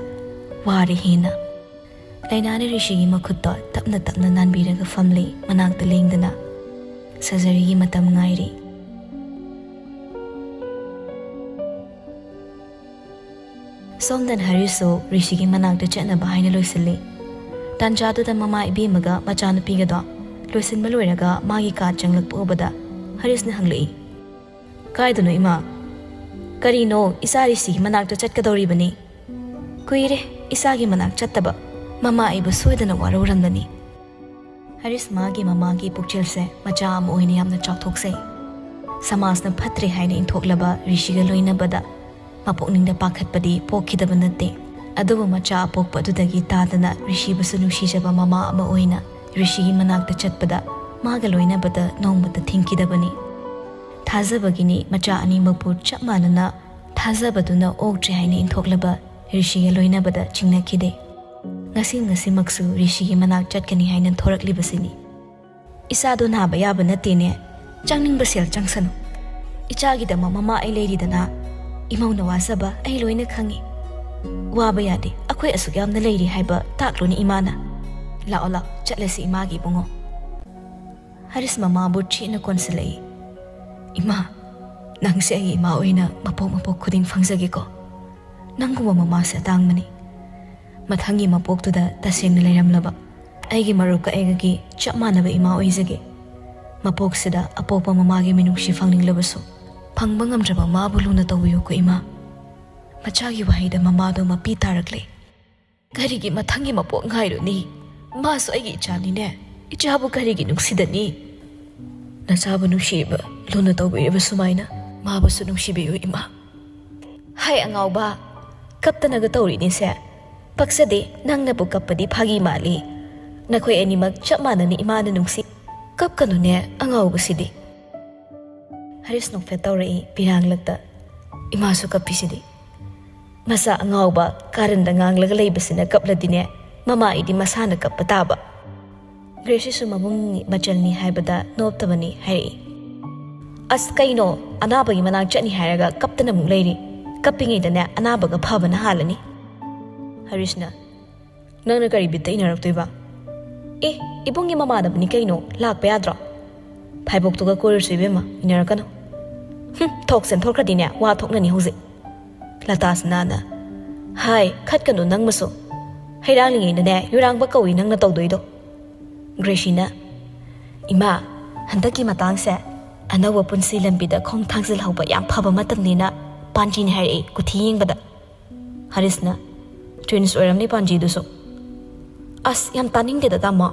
ꯋꯥꯔꯦ ꯍꯦꯟꯅ꯫ ꯂꯥꯏꯅꯥꯅ ꯔꯤꯁꯤꯒꯤ ꯃꯈꯨꯠꯇꯣ ꯇꯞꯅ ꯇꯞꯅ ꯅꯥꯟꯕꯤꯔꯒ ꯐꯝꯂꯤ, ꯃꯅꯥꯛꯇ ꯂꯦꯡꯗꯅ꯫ ꯁꯔꯖꯔꯤꯒꯤ ꯃꯇꯝ ꯉꯥꯏꯔꯤ꯫ ꯁꯣꯝꯗꯅ ꯍꯔꯤꯁꯁꯨ ꯔꯤꯁꯤꯒꯤ ꯃꯅꯥꯛꯇ ꯆꯠꯅꯕ ꯍꯥꯏꯅ ꯂꯣꯏꯁꯤꯜꯂꯤ꯫ ꯇꯥꯟꯖꯥꯗꯨꯗ ꯃꯃꯥ ꯏꯕꯦꯝꯃꯒ ꯃꯆꯥꯅꯨꯄꯤꯒꯗꯣ ꯂꯣꯏꯁꯤꯟꯕ ꯂꯣꯏꯔꯒ ꯃꯥꯒꯤ ꯀꯥ ꯆꯪꯂꯛꯄ ꯎꯕꯗ ꯍꯔꯤꯁꯅ ꯍꯪꯂꯛꯏ, "ꯀꯥꯏꯗꯅꯣ ꯏꯃꯥ?" "ꯀꯔꯤꯅꯣ, ꯏꯆꯥ ꯔꯤꯁꯤꯒꯤ ꯃꯅꯥꯛꯇ ꯆꯠꯀꯗꯧꯔꯤꯕꯅꯤ꯫ ꯀꯨꯏꯔꯦ ꯏꯆꯥꯒꯤ ꯃꯅꯥꯛ ꯆꯠꯇꯕ꯫ ꯃꯃꯥ ꯑꯩꯕꯨ ꯁꯣꯏꯗꯅ ꯋꯥꯔꯧꯔꯝꯂꯅꯤ꯫" ꯍꯔꯤꯁ ꯃꯥꯒꯤ ꯃꯃꯥꯒꯤ ꯄꯨꯛꯆꯦꯜꯁꯦ ꯃꯆꯥ ꯑꯃ ꯑꯣꯏꯅ ꯌꯥꯝꯅ ꯆꯥꯎꯊꯣꯛꯆꯩ꯫ ꯁꯃꯥꯖꯅ ꯐꯠꯇ꯭ꯔꯦ ꯍꯥꯏꯅ ꯏꯟꯊꯣꯛꯂꯕ ꯔꯤꯁꯤꯒ ꯂꯣꯏꯅꯕꯗ ꯃꯄꯨꯛꯅꯤꯡꯗ ꯄꯥꯈꯠꯄꯗꯤ ꯄꯣꯛꯈꯤꯗꯕ ꯅꯠꯇꯦ꯫ ꯑꯗꯨꯕꯨ ꯃꯆꯥ ꯑꯄꯣꯛꯄ ꯑꯗꯨꯗꯒꯤ ꯇꯥꯗꯅ ꯔꯤꯁꯤꯕꯨꯁꯨ ꯅꯨꯡꯁꯤꯖꯕ ꯃꯃꯥ ꯑꯃ ꯑꯣꯏꯅ ꯔꯤꯁꯤꯒꯤ ꯃꯅꯥꯛꯇ ꯆꯠꯄꯗ ꯃꯥꯒ ꯂꯣꯏꯅꯕꯗ ꯅꯣꯡꯃꯇ ꯊꯤꯡꯈꯤꯗꯕꯅꯤ꯫ ꯊꯥꯖꯕꯒꯤꯅꯤ ꯃꯆꯥ ꯑꯅꯤꯃꯛꯄꯨ ꯆꯞ ꯃꯥꯟꯅꯅ ꯊꯥꯖꯕꯗꯨꯅ ꯑꯣꯛꯇ꯭ꯔꯦ ꯍꯥꯏꯅ ꯏꯟꯊꯣꯛꯂꯕ ꯔꯤꯁꯤꯒ ꯂꯣꯏꯅꯕꯗ ꯆꯤꯡꯅꯈꯤꯗꯦ꯫ ꯉꯁꯤ ꯉꯁꯤꯃꯛꯁꯨ ꯔꯤꯁꯤꯒꯤ ꯃꯅꯥꯛ ꯆꯠꯀꯅꯤ ꯍꯥꯏꯅ ꯊꯣꯔꯛꯂꯤꯕꯁꯤꯅꯤ꯫ "ꯏꯆꯥꯗꯣ ꯅꯥꯕ ꯌꯥꯕ ꯅꯠꯇꯦꯅꯦ꯫ ꯆꯪꯅꯤꯡꯕ ꯁꯦꯜ ꯆꯪꯁꯅꯨ꯫ ꯏꯆꯥꯒꯤꯗꯃꯛ ꯃꯃꯥ ꯑꯩ ꯂꯩꯔꯤꯗꯅ꯫ "ꯏꯃꯧꯅ ꯋꯥꯖꯕ ꯑꯩ ꯂꯣꯏꯅ ꯈꯪꯉꯤ꯫ ꯋꯥꯕ ꯌꯥꯗꯦ, ꯑꯩꯈꯣꯏ ꯑꯁꯨꯛ ꯌꯥꯝꯅ ꯂꯩꯔꯤ ꯍꯥꯏꯕ ꯇꯥꯛꯂꯨꯅꯤ ꯏꯃꯥꯅ꯫ ꯂꯥꯛꯑꯣ, ꯂꯥꯛꯑꯣ, ꯆꯠꯂꯁꯤ ꯏꯃꯥꯒꯤ ꯏꯕꯨꯡꯉꯣ꯫" ꯍꯔꯤꯁ ꯃꯃꯥꯕꯨ ꯆꯦꯠꯅ ꯀꯣꯟꯁꯤꯜꯂꯛꯏ꯫ "ꯏꯃꯥ, ꯅꯪꯁꯦ ꯑꯩꯒꯤ ꯏꯃꯥ ꯑꯣꯏꯅ ꯃꯄꯣꯛ ꯃꯄꯣꯛ ꯈꯨꯗꯤꯡ ꯐꯪꯖꯒꯦꯀꯣ꯫ ꯅꯪꯒꯨꯝꯕ ꯃꯃꯥꯁꯦ ꯑꯇꯥꯡꯕꯅꯤ꯫ ꯃꯊꯪꯒꯤ ꯃꯄꯣꯛꯇꯨꯗ ꯇꯁꯦꯡꯅ ꯂꯩꯔꯝꯂꯕ ꯑꯩꯒꯤ ꯃꯔꯨꯞ ꯀꯛꯑꯦꯒꯒꯤ ꯆꯞ ꯃꯥꯟꯅꯕ ꯏꯃꯥ ꯑꯣꯏꯖꯒꯦ꯫ ꯃꯄꯣꯛꯁꯤꯗ ꯑꯄꯣꯛꯄ ꯃꯃꯥꯒꯤ ꯃꯤꯅꯨꯡꯁꯤ ꯐꯪꯅꯤꯡꯂꯕꯁꯨ, ꯐꯪꯕ ꯉꯝꯗ꯭ꯔꯕ ꯃꯥꯕꯨ ꯂꯨꯅ ꯇꯧꯕꯤꯌꯨꯀꯣ ꯏꯃꯥ꯫" ꯃꯆꯥꯒꯤ ꯋꯥꯍꯩꯗ ꯃꯃꯥꯗꯣ ꯃꯄꯤ ꯇꯥꯔꯛꯂꯦ꯫ "ꯀꯔꯤꯒꯤ ꯃꯊꯪꯒꯤ ꯃꯄꯣꯛ ꯉꯥꯏꯔꯨꯅꯤ? ꯃꯥꯁꯨ ꯑꯩꯒꯤ ꯏꯆꯥꯅꯤꯅꯦ꯫ ꯏꯆꯥꯕꯨ ꯀꯔꯤꯒꯤ ꯅꯨꯡꯁꯤꯗꯅꯤ? ꯅꯆꯥꯕꯨ ꯅꯨꯡꯁꯤꯕ, ꯂꯨꯅ ꯇꯧꯕꯤꯔꯤꯕ ꯁꯨꯃꯥꯏꯅ ꯃꯥꯕꯨꯁꯨ ꯅꯨꯡꯁꯤꯕꯤꯌꯨ ꯏꯃꯥ꯫" "ꯍꯥꯏ ꯑꯉꯥꯎꯕ, ꯀꯞꯇꯅꯒ ꯇꯧꯔꯤꯅꯦꯁꯦ꯫ ꯄꯛꯆꯗꯦ, ꯅꯪꯅꯕꯨ ꯀꯞꯄꯗꯤ ꯐꯥꯒꯤ ꯃꯥꯜꯂꯤ꯫ ꯅꯈꯣꯏ ꯑꯅꯤꯃꯛ ꯆꯞ ꯃꯥꯟꯅꯅ ꯏꯃꯥꯅ ꯅꯨꯡꯁꯤ꯫ ꯀꯞꯀꯅꯨꯅꯦ ꯑꯉꯥꯎꯕꯁꯤꯗꯤ꯫" ꯍꯔꯤꯁ ꯅꯣꯛꯐꯦꯠ ꯇꯧꯔꯛꯏ ꯄꯤꯔꯥꯡꯂꯛꯇ꯫ "ꯏꯃꯥꯁꯨ ꯀꯞꯄꯤꯁꯤꯗꯤ꯫ ꯃꯆꯥ ꯑꯉꯥꯎꯕ ꯀꯥꯔꯟꯗ ꯉꯥꯡꯂꯒ ꯂꯩꯕꯁꯤꯅ ꯀꯞꯂꯗꯤꯅꯦ, ꯃꯃꯥ ꯑꯩꯗꯤ ꯃꯁꯥꯅ ꯀꯞꯄ ꯇꯥꯕ꯫" ꯒ꯭ꯔꯦꯁꯤꯁꯨ ꯃꯕꯨꯡꯅꯤ ꯃꯆꯜꯅꯤ ꯍꯥꯏꯕꯗ ꯅꯣꯞꯇꯕꯅꯤ ꯍꯥꯏꯔꯛꯏ꯫ "ꯑꯁ ꯀꯩꯅꯣ, ꯑꯅꯥꯕꯒꯤ ꯃꯅꯥꯛ ꯆꯠꯅꯤ ꯍꯥꯏꯔꯒ ꯀꯞꯇꯅ ꯑꯃꯨꯛ ꯂꯩꯔꯤ꯫ ꯀꯞꯄꯤꯉꯩꯗꯅꯦ ꯑꯅꯥꯕꯒ ꯐꯕꯅ ꯍꯥꯜꯂꯅꯤ꯫" ꯍꯔꯤꯁꯅ, "ꯅꯪꯅ ꯀꯔꯤ ꯕꯤꯠꯇ ꯏꯟꯅꯔꯛꯇꯣꯏꯕ?" "ꯑꯦ, ꯏꯕꯨꯡꯒꯤ ꯃꯃꯥꯟꯅꯕꯅꯤ ꯀꯩꯅꯣ, ꯂꯥꯛꯄ ꯌꯥꯗ꯭ꯔꯣ? ꯐꯥꯏꯕꯣꯛꯇꯨꯒ ꯀꯣꯏꯔꯨꯁꯨ ꯏꯕꯦꯝꯃ, ꯏꯟꯅꯔꯛꯀꯅꯨ꯫" "ꯍꯨꯝ, ꯊꯣꯛ ꯆꯦꯟꯊꯣꯛꯈ꯭ꯔꯗꯤꯅꯦ ꯋꯥ ꯊꯣꯛꯅꯅꯤ ꯍꯧꯖꯤꯛ꯫" ꯂꯇꯥꯁꯅꯥꯅ, "ꯍꯥꯏ, ꯈꯠꯀꯅꯨ ꯅꯪꯃꯁꯨ꯫ ꯍꯩꯔꯥꯡꯂꯤꯉꯩꯗꯅꯦ ꯌꯨꯔꯥꯡꯕ ꯀꯧꯏ ꯅꯪꯅ ꯇꯧꯗꯣꯏꯗꯣ꯫" ꯒ꯭ꯔꯦꯁꯤꯅ, "ꯏꯃꯥ, ꯍꯟꯗꯛꯀꯤ ꯃꯇꯥꯡꯁꯦ ꯑꯅꯧꯕ ꯄꯨꯟꯁꯤ ꯂꯝꯕꯤꯗ ꯈꯣꯡ ꯊꯥꯡꯖꯤꯜꯍꯧꯕ ꯌꯥꯝ ꯐꯕ ꯃꯇꯝꯅꯤꯅ ꯄꯥꯟꯖꯤꯅꯤ ꯍꯥꯏꯔꯛꯏ ꯀꯨꯊꯤ ꯌꯦꯡꯕꯗ꯫" ꯍꯔꯤꯁꯅ, "ꯇ꯭ꯋꯤꯟꯁ ꯑꯣꯏꯔꯝꯅꯤ ꯄꯥꯟꯖꯤꯗꯨꯁꯨ꯫" "ꯑꯁ, ꯌꯥꯝ ꯇꯥꯅꯤꯡꯗꯦꯗ ꯇꯥꯃꯣ꯫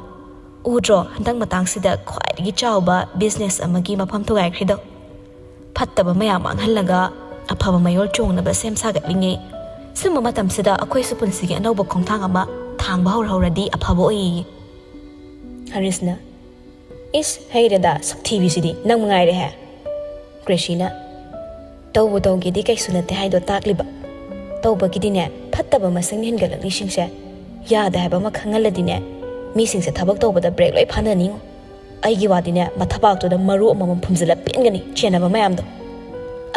ꯎꯗ꯭ꯔꯣ ꯍꯟꯗꯛ ꯃꯇꯥꯡꯁꯤꯗ ꯈ꯭ꯋꯥꯏꯗꯒꯤ ꯆꯥꯎꯕ ꯕꯤꯖꯤꯅꯦꯁ ꯑꯃꯒꯤ ꯃꯐꯝ ꯊꯨꯒꯥꯏꯈ꯭ꯔꯤꯗꯣ? ꯐꯠꯇꯕ ꯃꯌꯥꯝ ꯃꯥꯡꯍꯜꯂꯒ ꯑꯐꯕ ꯃꯌꯣꯜ ꯆꯣꯡꯅꯕ ꯁꯦꯝ ꯁꯥꯒꯠꯂꯤꯉꯩ꯫ ꯁꯨꯝꯕ ꯃꯇꯝꯁꯤꯗ ꯑꯩꯈꯣꯏꯁꯨ ꯄꯨꯟꯁꯤꯒꯤ ꯑꯅꯧꯕ ꯈꯣꯡꯊꯥꯡ ꯑꯃ ꯊꯥꯡꯕ ꯍꯧꯔꯍꯧꯔꯗꯤ ꯑꯐꯕ ꯑꯣꯏꯌꯦ꯫" ꯍꯔꯤꯁꯅ, "ꯏꯁ, ꯍꯩꯔꯦꯗ, ꯁꯛꯊꯤꯕꯤꯁꯤꯗꯤ ꯅꯪ ꯃꯉꯥꯏꯔꯦꯍꯦ꯫" ꯒ꯭ꯔꯦꯁꯤꯅ, "ꯇꯧꯕꯨ ꯇꯧꯒꯦꯗꯤ ꯀꯩꯁꯨ ꯅꯠꯇꯦ ꯍꯥꯏꯗꯣ ꯇꯥꯛꯂꯤꯕ꯫ ꯇꯧꯕꯒꯤꯗꯤꯅꯦ, ꯐꯠꯇꯕ ꯃꯁꯤꯡ ꯍꯦꯟꯒꯠꯂꯛꯂꯤꯁꯤꯡꯁꯦ ꯌꯥꯗꯦ ꯍꯥꯏꯕ ꯑꯃ ꯈꯪꯍꯜꯂꯗꯤꯅꯦ, ꯃꯤꯁꯤꯡꯁꯦ ꯊꯕꯛ ꯇꯧꯕꯗ ꯕ꯭ꯔꯦꯛ ꯂꯣꯏ ꯐꯥꯅꯅꯤꯉꯣ꯫ ꯑꯩꯒꯤ ꯋꯥꯗꯤꯅꯦ, ꯃꯊꯕꯥꯛꯇꯨꯗ ꯃꯔꯨ ꯑꯃꯃꯝ ꯐꯨꯝꯖꯤꯜꯂ ꯄꯦꯟꯒꯅꯤ, ꯆꯦꯟꯅꯕ ꯃꯌꯥꯝꯗꯣ꯫"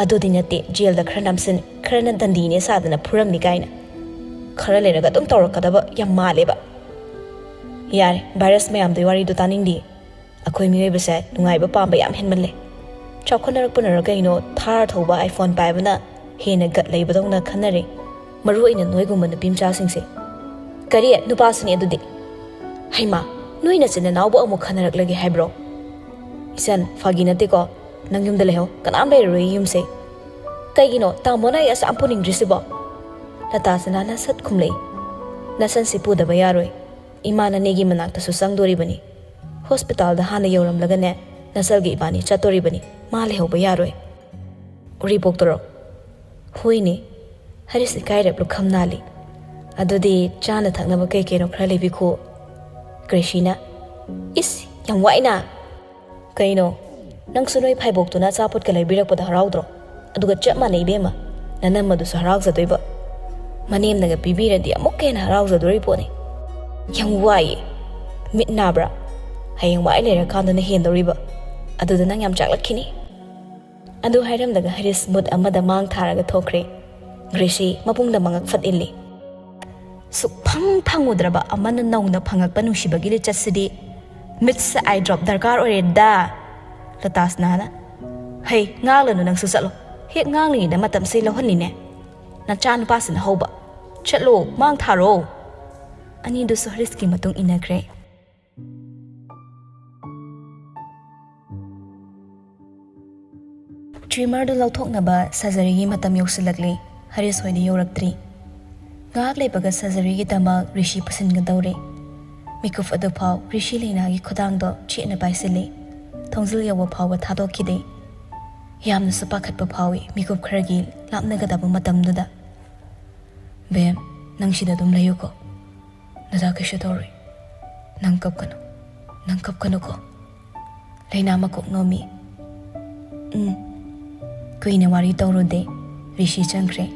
ꯑꯗꯨꯗꯤ ꯅꯠꯇꯦ, ꯖꯦꯜꯗ ꯈꯔ ꯅꯝꯁꯤꯟ, ꯈꯔꯅ ꯗꯟꯗꯤꯅꯦ ꯁꯥꯗꯅ ꯐꯨꯔꯝꯃꯤ ꯀꯥꯏꯅ꯫ ꯈꯔ ꯂꯩꯔꯒ ꯑꯗꯨꯝ ꯇꯧꯔꯛꯀꯗꯕ ꯌꯥꯝ ꯃꯥꯜꯂꯦꯕ꯫ ꯌꯥꯔꯦ, ꯚꯥꯏꯔꯁ ꯃꯌꯥꯝꯗꯨꯒꯤ ꯋꯥꯔꯤꯗꯣ ꯇꯥꯅꯤꯡꯗꯦ꯫ ꯑꯩꯈꯣꯏ ꯃꯤꯑꯣꯏꯕꯁꯦ ꯅꯨꯡꯉꯥꯏꯕ ꯄꯥꯝꯕ ꯌꯥꯝ ꯍꯦꯟꯃꯜꯂꯦ꯫ ꯆꯥꯎꯈꯠꯅꯔꯛꯄꯅꯔ ꯀꯩꯅꯣ, ꯊꯥꯔ ꯊꯧꯕ, ꯑꯥꯏꯐꯣꯟ ꯄꯥꯏꯕꯅ ꯍꯦꯟꯅ ꯒꯠ ꯂꯩꯕꯗꯧꯅ ꯈꯟꯅꯔꯦ, ꯃꯔꯨ ꯑꯣꯏꯅ ꯅꯣꯏꯒꯨꯝꯕ ꯅꯨꯄꯤ ꯃꯆꯥꯁꯤꯡꯁꯦ꯫ ꯀꯔꯤ? ꯅꯨꯄꯥꯁꯨꯅꯤ ꯑꯗꯨꯗꯤ? ꯍꯩꯃꯥ, ꯅꯣꯏ ꯅꯆꯤꯟ ꯅꯅꯥꯎꯕꯨ ꯑꯃꯨꯛ ꯈꯟꯅꯔꯛꯂꯒꯦ ꯍꯥꯏꯕ꯭ꯔꯣ? ꯏꯆꯟ, ꯐꯥꯒꯤ ꯅꯠꯇꯦꯀꯣ, ꯅꯪ ꯌꯨꯝꯗ ꯂꯩꯍꯧ, ꯀꯅꯥꯝ ꯂꯩꯔꯔꯣꯏ ꯌꯨꯝꯁꯦ꯫ ꯀꯩꯒꯤꯅꯣ ꯇꯥꯃꯣꯅ ꯑꯩ ꯑꯁꯥꯝ ꯄꯨꯅꯤꯡꯗ꯭ꯔꯤꯁꯤꯕꯣ? ꯂꯇꯥꯁꯅꯥꯅ ꯁꯠ ꯈꯨꯝꯂꯛꯏ꯫ ꯅꯁꯟꯁꯤ ꯄꯨꯗꯕ ꯌꯥꯔꯣꯏ, ꯏꯃꯥ ꯅꯅꯦꯒꯤ ꯃꯅꯥꯛꯇꯁꯨ ꯆꯪꯗꯣꯔꯤꯕꯅꯤ꯫ ꯍꯣꯁꯄꯤꯇꯥꯜꯗ ꯍꯥꯟꯅ ꯌꯧꯔꯝꯂꯒꯅꯦ, ꯅꯆꯜꯒꯤ ꯏꯕꯥꯅꯤ ꯆꯠꯇꯣꯔꯤꯕꯅꯤ, ꯃꯥ ꯂꯩꯍꯧꯕ ꯌꯥꯔꯣꯏ꯫ ꯎꯔꯤꯄꯣꯛꯇꯔꯣ? ꯍꯣꯏꯅꯦ꯫ ꯍꯔꯤꯁ ꯏꯀꯥꯏꯔꯞ ꯂꯨꯈꯝ ꯅꯥꯜꯂꯤ꯫ ꯑꯗꯨꯗꯤ ꯆꯥꯅ ꯊꯛꯅꯕ ꯀꯩ ꯀꯩꯅꯣ ꯈꯔ ꯂꯩꯕꯤꯈꯣ꯫ ꯒ꯭ꯔꯦꯁꯤꯅ, ꯏꯁ, ꯌꯥꯝ ꯋꯥꯏꯅ꯫ ꯀꯩꯅꯣ, ꯅꯪꯁꯨ ꯅꯣꯏ ꯐꯥꯏꯕꯣꯛꯇꯨꯅ ꯑꯆꯥꯄꯣꯠꯀ ꯂꯩꯕꯤꯔꯛꯄꯗ ꯍꯔꯥꯎꯗ꯭ꯔꯣ? ꯑꯗꯨꯒ ꯆꯞ ꯃꯥꯟꯅꯩ ꯏꯕꯦꯝꯃ, ꯅꯅꯝꯃꯗꯨꯁꯨ ꯍꯔꯥꯎꯖꯗꯣꯏꯕ꯫ ꯃꯅꯦꯝꯅꯒ ꯄꯤꯕꯤꯔꯗꯤ ꯑꯃꯨꯛꯀ ꯍꯦꯟꯅ ꯍꯔꯥꯎꯖꯗꯣꯔꯤ ꯄꯣꯠꯅꯤ꯫ ꯌꯥꯝ ꯋꯥꯏꯌꯦ꯫ ꯃꯤꯠ ꯅꯥꯕ꯭ꯔꯥ? ꯍꯌꯦꯡ ꯋꯥꯏ ꯂꯩꯔꯀꯥꯟꯗꯅ ꯍꯦꯟꯗꯧꯔꯤꯕ꯫ ꯑꯗꯨꯗ ꯅꯪ ꯌꯥꯝ ꯆꯥꯛꯂꯛꯈꯤꯅꯤ꯫ ꯑꯗꯨ ꯍꯥꯏꯔꯝꯂꯒ ꯍꯔꯤꯁ ꯃꯨꯠ ꯑꯃꯗ ꯃꯥꯡ ꯊꯥꯔꯒ ꯊꯣꯛꯈ꯭ꯔꯦ꯫ ꯒ꯭ꯔꯦꯁꯤ ꯃꯄꯨꯡꯗ ꯃꯉꯛ ꯐꯠ ꯏꯜꯂꯤ꯫ ꯁꯨꯛꯐꯪ ꯐꯪꯉꯨꯗ꯭ꯔꯕ ꯑꯃꯅ ꯅꯧꯅ ꯐꯪꯉꯛꯄ ꯅꯨꯡꯁꯤꯕꯒꯤ ꯂꯤꯆꯠꯁꯤꯗꯤ꯫ ꯃꯤꯠꯁ ꯑꯥꯏ ꯗ꯭ꯔꯣꯞ ꯗꯔꯀꯥꯔ ꯑꯣꯏꯔꯦꯗ꯫ ꯂꯇꯥꯁꯅꯥꯅ, ꯍꯩ, ꯉꯥꯡꯂꯅꯨ, ꯅꯪꯁꯨ ꯆꯠꯂꯣ꯫ ꯍꯦꯛ ꯉꯥꯡꯂꯤꯉꯩꯗ ꯃꯇꯝꯁꯦ ꯂꯧꯍꯜꯂꯤꯅꯦ꯫ ꯅꯆꯥ ꯅꯨꯄꯥꯁꯤꯅ ꯍꯧꯕ꯫ ꯆꯠꯂꯣ, ꯃꯥꯡ ꯊꯥꯔꯣ꯫ ꯑꯅꯤꯗꯨꯁꯨ ꯍꯔꯤꯁꯀꯤ ꯃꯇꯨꯡ ꯏꯟꯅꯈ꯭ꯔꯦ꯫ ꯇ꯭ꯔꯤꯃꯔꯗꯨ ꯂꯧꯊꯣꯛꯅꯕ ꯁꯔꯖꯔꯤꯒꯤ ꯃꯇꯝ ꯌꯧꯁꯤꯜꯂꯛꯂꯦ꯫ ꯍꯔꯤꯁ ꯍꯣꯏꯗꯤ ꯌꯧꯔꯛꯇ꯭ꯔꯤ꯫ ꯉꯥꯏꯍꯥꯛ ꯂꯩꯕꯒ ꯁꯔꯖꯔꯤꯒꯤꯗꯃꯛ ꯔꯤꯁꯤ ꯄꯨꯁꯤꯟꯒꯗꯧꯔꯦ꯫ ꯃꯤꯀꯨꯞ ꯑꯗꯨꯐꯥꯎ ꯔꯤꯁꯤ ꯂꯩꯅꯥꯒꯤ ꯈꯨꯗꯥꯡꯗꯣ ꯆꯦꯠꯅ ꯄꯥꯏꯁꯤꯜꯂꯤ꯫ ꯊꯣꯡꯖꯤꯜ ꯌꯧꯕ ꯐꯥꯎꯕ ꯊꯥꯗꯣꯛꯈꯤꯗꯦ꯫ ꯌꯥꯝꯅꯁꯨ ꯄꯥꯈꯠꯄ ꯐꯥꯎꯏ ꯃꯤꯀꯨꯞ ꯈꯔꯒꯤ ꯂꯥꯞꯅꯒꯗꯕ ꯃꯇꯝꯗꯨꯗ꯫ ꯕꯦꯝ, ꯅꯪ ꯁꯤꯗ ꯑꯗꯨꯝ ꯂꯩꯌꯨꯀꯣ꯫ ꯅꯗꯥ ꯀꯩꯁꯨ ꯇꯧꯔꯣꯏ꯫ ꯅꯪ ꯀꯞꯀꯅꯨ꯫ ꯅꯪ ꯀꯞꯀꯅꯨꯀꯣ꯫ ꯂꯩꯅꯥ ꯃꯀꯣꯛ ꯅꯣꯝꯃꯤ꯫ ꯎꯝ꯫ ꯀꯨꯏꯅ ꯋꯥꯔꯤ ꯇꯧꯔꯨꯗꯦ꯫ ꯔꯤꯁꯤ ꯆꯪꯈ꯭ꯔꯦ꯫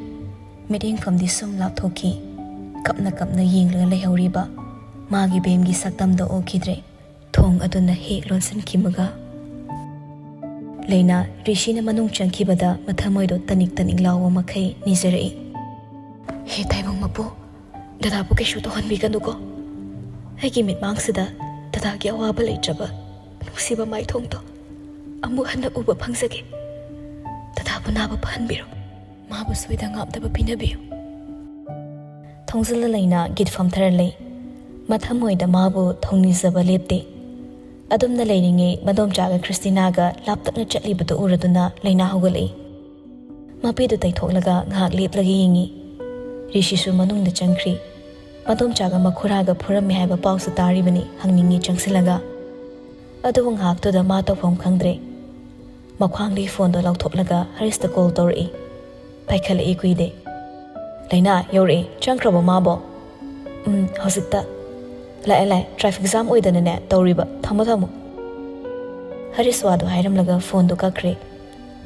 ꯃꯤꯠꯌꯦꯡꯐꯝꯗꯤ ꯁꯨꯝ ꯂꯥꯞꯊꯣꯛꯈꯤ꯫ ꯀꯞꯅ ꯀꯞꯅ ꯌꯦꯡꯂꯒ ꯂꯩꯍꯧꯔꯤꯕ ꯃꯥꯒꯤ ꯕꯦꯝꯒꯤ ꯁꯛꯇꯝꯗꯣ ꯎꯈꯤꯗ꯭ꯔꯦ꯫ ꯊꯣꯡ ꯑꯗꯨꯅ ꯍꯦꯛ ꯂꯣꯟꯁꯤꯟꯈꯤꯕꯒ, ꯂꯩꯅꯥ ꯔꯤꯁꯤꯅ ꯃꯅꯨꯡ ꯆꯪꯈꯤꯕꯗ ꯃꯊꯃꯣꯏꯗꯣ ꯇꯅꯤꯛ ꯇꯅꯤꯛ ꯂꯥꯎꯕ ꯃꯈꯩ ꯅꯤꯖꯔꯛꯏ꯫ "ꯍꯦ ꯇꯥꯏꯕꯪ ꯃꯄꯨ, ꯗꯗꯥꯕꯨ ꯀꯩꯁꯨ ꯇꯧꯍꯟꯕꯤꯒꯅꯨꯀꯣ꯫ ꯑꯩꯒꯤ ꯃꯤꯠꯃꯥꯡꯁꯤꯗ ꯗꯗꯥꯒꯤ ꯑꯋꯥꯕ ꯂꯩꯇ꯭ꯔꯕ ꯅꯨꯡꯁꯤꯕ ꯃꯥꯏꯊꯣꯡꯗꯣ ꯑꯃꯨꯛ ꯍꯟꯅ ꯎꯕ ꯐꯪꯖꯒꯦ꯫ ꯗꯗꯥꯕꯨ ꯅꯥꯕ ꯐꯍꯟꯕꯤꯔꯣ꯫ ꯃꯥꯕꯨ ꯁꯣꯏꯗ ꯉꯥꯝꯗꯕ ꯄꯤꯅꯕꯤꯌꯨ"꯫ ꯊꯣꯡꯖꯤꯜꯗ ꯂꯩꯅꯥ ꯒꯤꯠ ꯐꯝꯊꯔ ꯂꯩ꯫ ꯃꯊꯃꯣꯏꯗ ꯃꯥꯕꯨ ꯊꯧꯅꯤꯖꯕ ꯂꯦꯞꯇꯦ꯫ ꯑꯗꯨꯝꯅ ꯂꯩꯔꯤꯉꯩ ꯃꯗꯣꯝꯆꯥꯒ ꯈ꯭ꯔꯤꯁꯇꯤꯅꯥꯒ ꯂꯥꯞꯇꯛꯅ ꯆꯠꯂꯤꯕꯗꯨ ꯎꯔꯗꯨꯅ ꯂꯩꯅꯥ ꯍꯧꯒꯠꯂꯛꯏ꯫ ꯃꯄꯤꯗꯨ ꯇꯩꯊꯣꯛꯂꯒ ꯉꯥꯏꯍꯥꯛ ꯂꯦꯞꯂꯒ ꯌꯦꯡꯉꯤ꯫ ꯔꯤꯁꯤꯁꯨ ꯃꯅꯨꯡꯗ ꯆꯪꯈ꯭ꯔꯤ꯫ ꯃꯗꯣꯝꯆꯥꯒ ꯃꯈꯨꯔꯥꯒ ꯐꯨꯔꯝꯃꯤ ꯍꯥꯏꯕ ꯄꯥꯎꯁꯨ ꯇꯥꯔꯤꯕꯅꯤ, ꯍꯪꯅꯤꯡꯉꯤ ꯆꯪꯁꯤꯜꯂꯒ꯫ ꯑꯗꯨꯕꯨ ꯉꯥꯏꯍꯥꯛꯇꯨꯗ ꯃꯥ ꯇꯧꯐꯝ ꯈꯪꯗ꯭ꯔꯦ꯫ ꯃꯈ꯭ꯋꯥꯡꯗꯒꯤ ꯐꯣꯟꯗꯣ ꯂꯧꯊꯣꯛꯂꯒ ꯍꯔꯤꯁꯇ ꯀꯣꯜ ꯇꯧꯔꯛꯏ꯫ ꯄꯥꯏꯈꯠꯂꯛꯏ ꯀꯨꯏꯗꯦ꯫ "ꯂꯩꯅꯥ, ꯌꯧꯔꯛꯑꯦ꯫ ꯆꯪꯈ꯭ꯔꯕꯣ ꯃꯥꯕꯣ?" "ꯎꯝ, ꯍꯧꯖꯤꯛꯇ꯫ ꯂꯥꯛꯑꯦ, ꯂꯥꯛꯑꯦ꯫ ꯇ꯭ꯔꯥꯐꯤꯛ ꯖꯥꯝ ꯑꯣꯏꯗꯅꯅꯦ ꯇꯧꯔꯤꯕ꯫ ꯊꯝꯃꯣ, ꯊꯝꯃꯣ"꯫ ꯍꯔꯤꯁ ꯋꯥꯗꯣ ꯍꯥꯏꯔꯝꯂꯒ ꯐꯣꯟꯗꯣ ꯀꯛꯈ꯭ꯔꯦ꯫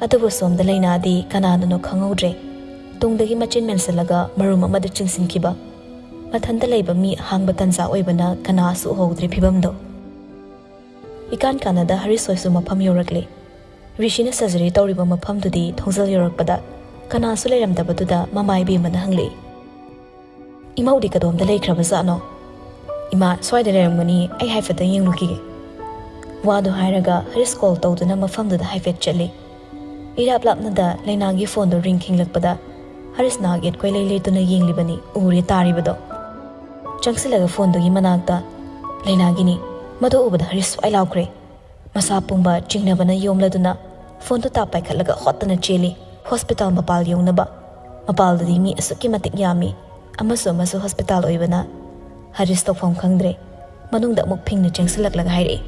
ꯑꯗꯨꯕꯨ ꯁꯣꯝꯗ ꯂꯩꯅꯥꯗꯤ ꯀꯅꯥꯅꯅꯣ ꯈꯪꯍꯧꯗ꯭ꯔꯦ꯫ ꯇꯨꯡꯗꯒꯤ ꯃꯆꯤꯟ ꯃꯦꯟꯁꯤꯜꯂꯒ ꯃꯔꯨꯝ ꯑꯃꯗ ꯆꯤꯡꯁꯤꯟꯈꯤꯕ꯫ ꯃꯊꯟꯇ ꯂꯩꯕ ꯃꯤ ꯑꯍꯥꯡꯕ ꯇꯟꯖꯥ ꯑꯣꯏꯕꯅ ꯀꯅꯥꯁꯨ ꯎꯍꯧꯗ꯭ꯔꯦ ꯐꯤꯕꯝꯗꯣ꯫ ꯏꯀꯥꯟ ꯀꯥꯟꯅꯗ ꯍꯔꯤꯁ ꯍꯣꯏꯁꯨ ꯃꯐꯝ ꯌꯧꯔꯛꯂꯦ꯫ ꯔꯤꯁꯤꯅ ꯁꯔꯖꯔꯤ ꯇꯧꯔꯤꯕ ꯃꯐꯝꯗꯨꯗꯤ ꯊꯣꯡꯖꯜ ꯌꯧꯔꯛꯄꯗ ꯀꯅꯥꯁꯨ ꯂꯩꯔꯝꯗꯕꯗꯨꯗ ꯃꯃꯥ ꯏꯕꯦꯝꯃꯅ ꯍꯪꯂꯛꯏ, "ꯏꯃꯧꯗꯤ ꯀꯗꯣꯝꯗ ꯂꯩꯈ꯭ꯔꯕꯖꯥꯠꯅꯣ?" "ꯏꯃꯥ, ꯁ꯭ꯋꯥꯏꯗ ꯂꯩꯔꯝꯒꯅꯤ, ꯑꯩ ꯍꯥꯏꯐꯦꯠꯇꯪ ꯌꯦꯡꯂꯨꯈꯤꯒꯦ"꯫ ꯋꯥꯗꯨ ꯍꯥꯏꯔꯒ ꯍꯔꯤꯁ ꯀꯣꯜ ꯇꯧꯗꯨꯅ ꯃꯐꯝꯗꯨꯗ ꯍꯥꯏꯐꯦꯠ ꯆꯠꯂꯤ꯫ ꯏꯔꯥꯞ ꯂꯥꯞꯅꯗ ꯂꯩꯅꯥꯒꯤ ꯐꯣꯟꯗꯨ ꯔꯤꯡ ꯈꯤꯡꯂꯛꯄꯗ ꯍꯔꯤꯁ ꯅꯥꯛ ꯌꯦꯠ ꯀꯣꯏꯂꯩ ꯂꯩꯇꯨꯅ ꯌꯦꯡꯂꯤꯕꯅꯤ, ꯎꯔꯦ ꯇꯥꯔꯤꯕꯗꯣ꯫ ꯆꯪꯁꯤꯜꯂꯒ ꯐꯣꯟꯗꯨꯒꯤ ꯃꯅꯥꯛꯇ ꯂꯩꯅꯥꯒꯤꯅꯤ꯫ ꯃꯗꯨ ꯎꯕꯗ ꯍꯔꯤꯁ ꯁ꯭ꯋꯥꯏ ꯂꯥꯎꯈ꯭ꯔꯦ꯫ ꯃꯁꯥ ꯄꯨꯝꯕ ꯆꯤꯡꯅꯕꯅ ꯌꯣꯝꯂꯗꯨꯅ ꯐꯣꯟꯗꯨ ꯇꯥꯞ ꯄꯥꯏꯈꯠꯂꯒ ꯍꯣꯠꯇꯅ ꯆꯦꯜꯂꯤ ꯍꯣꯁꯄꯤꯇꯥꯜ ꯃꯄꯥꯜ ꯌꯧꯅꯕ꯫ ꯃꯄꯥꯜꯗꯗꯤ ꯃꯤ ꯑꯁꯨꯛꯀꯤ ꯃꯇꯤꯛ ꯌꯥꯝꯃꯤ꯫ ꯑꯃꯁꯨ ꯑꯃꯁꯨ ꯍꯣꯁꯄꯤꯇꯥꯜ ꯑꯣꯏꯕꯅ ꯍꯔꯤꯁ ꯇꯧꯐꯝ ꯈꯪꯗ꯭ꯔꯦ꯫ ꯃꯅꯨꯡꯗ ꯑꯃꯨꯛ ꯐꯤꯡꯅ ꯆꯪꯁꯤꯜꯂꯛꯂꯒ ꯍꯥꯏꯔꯛꯏ,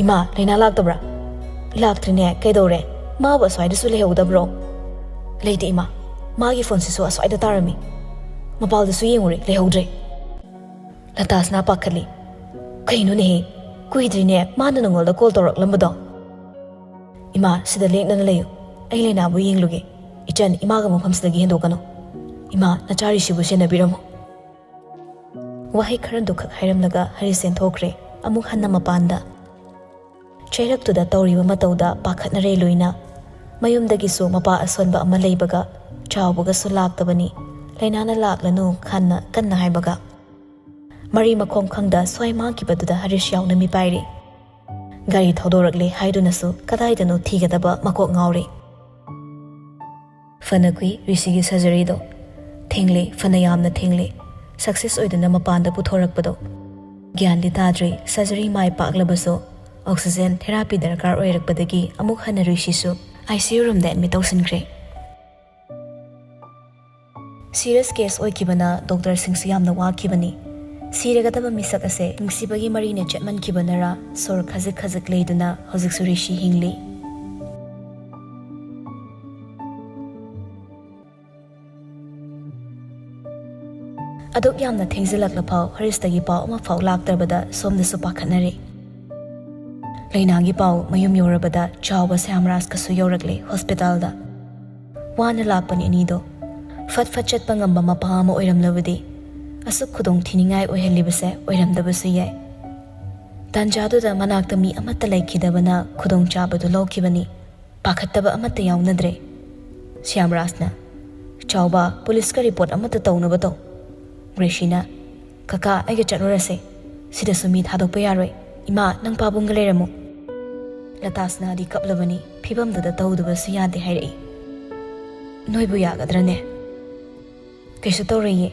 "ꯏꯃꯥ, ꯂꯩꯅꯥ ꯂꯥꯛꯇꯕ꯭ꯔꯥ?" "ꯂꯥꯛꯇ꯭ꯔꯤꯅꯦ, ꯀꯩꯗꯧꯔꯦ? ꯃꯥꯕꯨ ꯑꯁ꯭ꯋꯥꯏꯗꯁꯨ ꯂꯩꯍꯧꯗꯕ꯭ꯔꯣ?" "ꯂꯩꯇꯦ ꯏꯃꯥ, ꯃꯥꯒꯤ ꯐꯣꯟꯁꯤꯁꯨ ꯑꯁ꯭ꯋꯥꯏꯗ ꯇꯥꯔꯝꯃꯤ꯫ ꯃꯄꯥꯜꯗꯁꯨ ꯌꯦꯡꯉꯨꯔꯦ, ꯂꯩꯍꯧꯗ꯭ꯔꯦ"꯫ ꯂꯇꯥꯁꯅꯥ ꯄꯥꯈꯠꯂꯤ꯫ "ꯀꯩꯅꯣꯅꯦꯍꯦ, ꯀꯨꯏꯗ꯭ꯔꯤꯅꯦ ꯃꯥꯅ ꯅꯉꯣꯟꯗ ꯀꯣꯜ ꯇꯧꯔꯛꯂꯝꯕꯗꯣ?" "ꯏꯃꯥ, ꯁꯤꯗ ꯂꯦꯡꯗꯅ ꯂꯩꯌꯨ, ꯑꯩ ꯂꯩꯅꯥꯕꯨ ꯌꯦꯡꯂꯨꯒꯦ꯫ ꯏꯆꯟ, ꯏꯃꯥꯒ ꯃꯐꯝꯁꯤꯗꯒꯤ ꯍꯦꯟꯗꯣꯛꯀꯅꯨ꯫ ꯏꯃꯥ, ꯅꯆꯥꯔꯤꯁꯤꯕꯨ ꯁꯦꯟꯅꯕꯤꯔꯝꯃꯨ"꯫ ꯋꯥꯍꯩ ꯈꯔꯗꯨꯈꯛ ꯍꯥꯏꯔꯝꯂꯒ ꯍꯔꯤꯁ ꯆꯦꯟꯊꯣꯛꯈ꯭ꯔꯦ, ꯑꯃꯨꯛ ꯍꯟꯅ ꯃꯄꯥꯟꯗ꯫ ꯆꯩꯔꯛꯇꯨꯗ ꯇꯧꯔꯤꯕ ꯃꯇꯧꯗ ꯄꯥꯈꯠꯅꯔꯦ ꯂꯨꯏꯅ꯫ ꯃꯌꯨꯝꯗꯒꯤꯁꯨ ꯃꯄꯥ ꯑꯁꯣꯟꯕ ꯑꯃ ꯂꯩꯕꯒ ꯆꯥꯎꯕꯒꯁꯨ ꯂꯥꯛꯇꯕꯅꯤ꯫ ꯂꯩꯅꯥꯅ ꯂꯥꯛꯂꯅꯨ ꯈꯟꯅ ꯀꯟꯅ ꯍꯥꯏꯕꯒ ꯃꯔꯤ ꯃꯈꯣꯡ ꯈꯪꯗ ꯁ꯭ꯋꯥꯏ ꯃꯥꯡꯈꯤꯕꯗꯨꯗ ꯍꯔꯤꯁ ꯌꯥꯎꯅ ꯃꯤꯄꯥꯏꯔꯤ꯫ ꯒꯥꯔꯤ ꯊꯧꯗꯣꯔꯛꯂꯦ ꯍꯥꯏꯗꯨꯅꯁꯨ ꯀꯗꯥꯏꯗꯅꯣ ꯊꯤꯒꯗꯕ ꯃꯀꯣꯛ ꯉꯥꯎꯔꯤ꯫ ꯐꯅ ꯀꯨꯏ ꯔꯤꯁꯤꯒꯤ ꯁꯔꯖꯔꯤꯗꯣ ꯊꯦꯡꯂꯦ, ꯐꯅ ꯌꯥꯝꯅ ꯊꯦꯡꯂꯦ꯫ ꯁꯛꯁꯦꯁ ꯑꯣꯏꯗꯨꯅ ꯃꯄꯥꯟꯗ ꯄꯨꯊꯣꯔꯛꯄꯗꯣ ꯒ꯭ꯌꯥꯟꯗꯤ ꯇꯥꯗ꯭ꯔꯤ꯫ ꯁꯔꯖꯔꯤ ꯃꯥꯏ ꯄꯥꯛꯂꯕꯁꯨ ꯑꯣꯛꯁꯤꯖꯦꯟ ꯊꯦꯔꯥꯄꯤ ꯗꯔꯀꯥꯔ ꯑꯣꯏꯔꯛꯄꯗꯒꯤ ꯑꯃꯨꯛ ꯍꯟꯅ ꯔꯤꯁꯤꯁꯨ ꯑꯥꯏ ꯁꯤ ꯌꯨ ꯔꯨꯝꯗ ꯑꯦꯗꯃꯤꯠ ꯇꯧꯁꯤꯟꯈ꯭ꯔꯦ꯫ ꯁꯤꯔꯤꯌꯁ ꯀꯦꯁ ꯑꯣꯏꯈꯤꯕꯅ ꯗꯣꯛꯇꯔꯁꯤꯡꯁꯨ ꯌꯥꯝꯅ ꯋꯥꯈꯤꯕꯅꯤ꯫ ꯁꯤꯔꯒꯗꯕ ꯃꯤꯁꯛ ꯑꯁꯦ ꯅꯨꯡꯁꯤꯕꯒꯤ ꯃꯔꯤꯅ ꯆꯦꯠꯃꯟꯈꯤꯕꯅꯔꯥ ꯁꯣꯔ ꯈꯖꯤꯛ ꯈꯖꯤꯛ ꯂꯩꯗꯨꯅ ꯍꯧꯖꯤꯛꯁꯨ ꯔꯤꯁꯤ ꯍꯤꯡꯂꯤ꯫ ꯑꯗꯨꯛ ꯌꯥꯝꯅ ꯊꯦꯡꯖꯤꯜꯂꯛꯂꯐꯥꯎ ꯍꯔꯤꯁꯇꯒꯤ ꯄꯥꯎ ꯑꯃꯐꯥꯎ ꯂꯥꯛꯇ꯭ꯔꯕꯗ ꯁꯣꯝꯗꯁꯨ ꯄꯥꯈꯠꯅꯔꯤ꯫ ꯂꯩꯅꯥꯒꯤ ꯄꯥꯎ ꯃꯌꯨꯝ ꯌꯧꯔꯕꯗ ꯆꯥꯎꯕ ꯁ꯭ꯌꯥꯝꯔꯥꯖꯀꯁꯨ ꯌꯧꯔꯛꯂꯦ ꯍꯣꯁꯄꯤꯇꯥꯜꯗ꯫ ꯋꯥꯅ ꯂꯥꯛꯄꯅꯤ ꯑꯅꯤꯗꯣ꯫ ꯐꯠ ꯐꯠ ꯆꯠꯄ ꯉꯝꯕ ꯃꯄꯥ ꯑꯃ ꯑꯣꯏꯔꯝꯂꯕꯗꯤ ꯑꯁꯨꯛ ꯈꯨꯗꯣꯡ ꯊꯤꯅꯤꯡꯉꯥꯏ ꯑꯣꯏꯍꯜꯂꯤꯕꯁꯦ ꯑꯣꯏꯔꯝꯗꯕꯁꯨ ꯌꯥꯏ꯫ ꯇꯥꯟꯖꯥꯗꯨꯗ ꯃꯅꯥꯛꯇ ꯃꯤ ꯑꯃꯠꯇ ꯂꯩꯈꯤꯗꯕꯅ ꯈꯨꯗꯣꯡꯆꯥꯕꯗꯨ ꯂꯧꯈꯤꯕꯅꯤ꯫ ꯄꯥꯈꯠꯇꯕ ꯑꯃꯠꯇ ꯌꯥꯎꯅꯗ꯭ꯔꯦ꯫ ꯁ꯭ꯌꯥꯝꯔꯥꯖꯅ, "ꯆꯥꯎꯕ, ꯄꯨꯂꯤꯁꯀ ꯔꯤꯄꯣꯔꯠ ꯑꯃꯠꯇ ꯇꯧꯅꯕ ꯇꯧ꯫" ꯒ꯭ꯔꯦꯁꯤꯅ, "ꯀꯀꯥ, ꯑꯩꯒ ꯆꯠꯂꯨꯔꯁꯦ꯫ ꯁꯤꯗꯁꯨ ꯃꯤ ꯊꯥꯗꯣꯛꯄ ꯌꯥꯔꯣꯏ꯫ ꯏꯃꯥ, ꯅꯪ ꯄꯥꯕꯨꯡꯒ ꯂꯩꯔꯝꯃꯨ꯫" ꯂꯇꯥꯁꯅꯥꯗꯤ ꯀꯞꯂꯕꯅꯤ, ꯐꯤꯕꯝꯗꯨꯗ ꯇꯧꯗꯕꯁꯨ ꯌꯥꯗꯦ ꯍꯥꯏꯔꯛꯏ꯫ "ꯅꯣꯏꯕꯨ ꯌꯥꯒꯗ꯭ꯔꯅꯦ?" "ꯀꯩꯁꯨ ꯇꯧꯔꯣꯏꯌꯦ꯫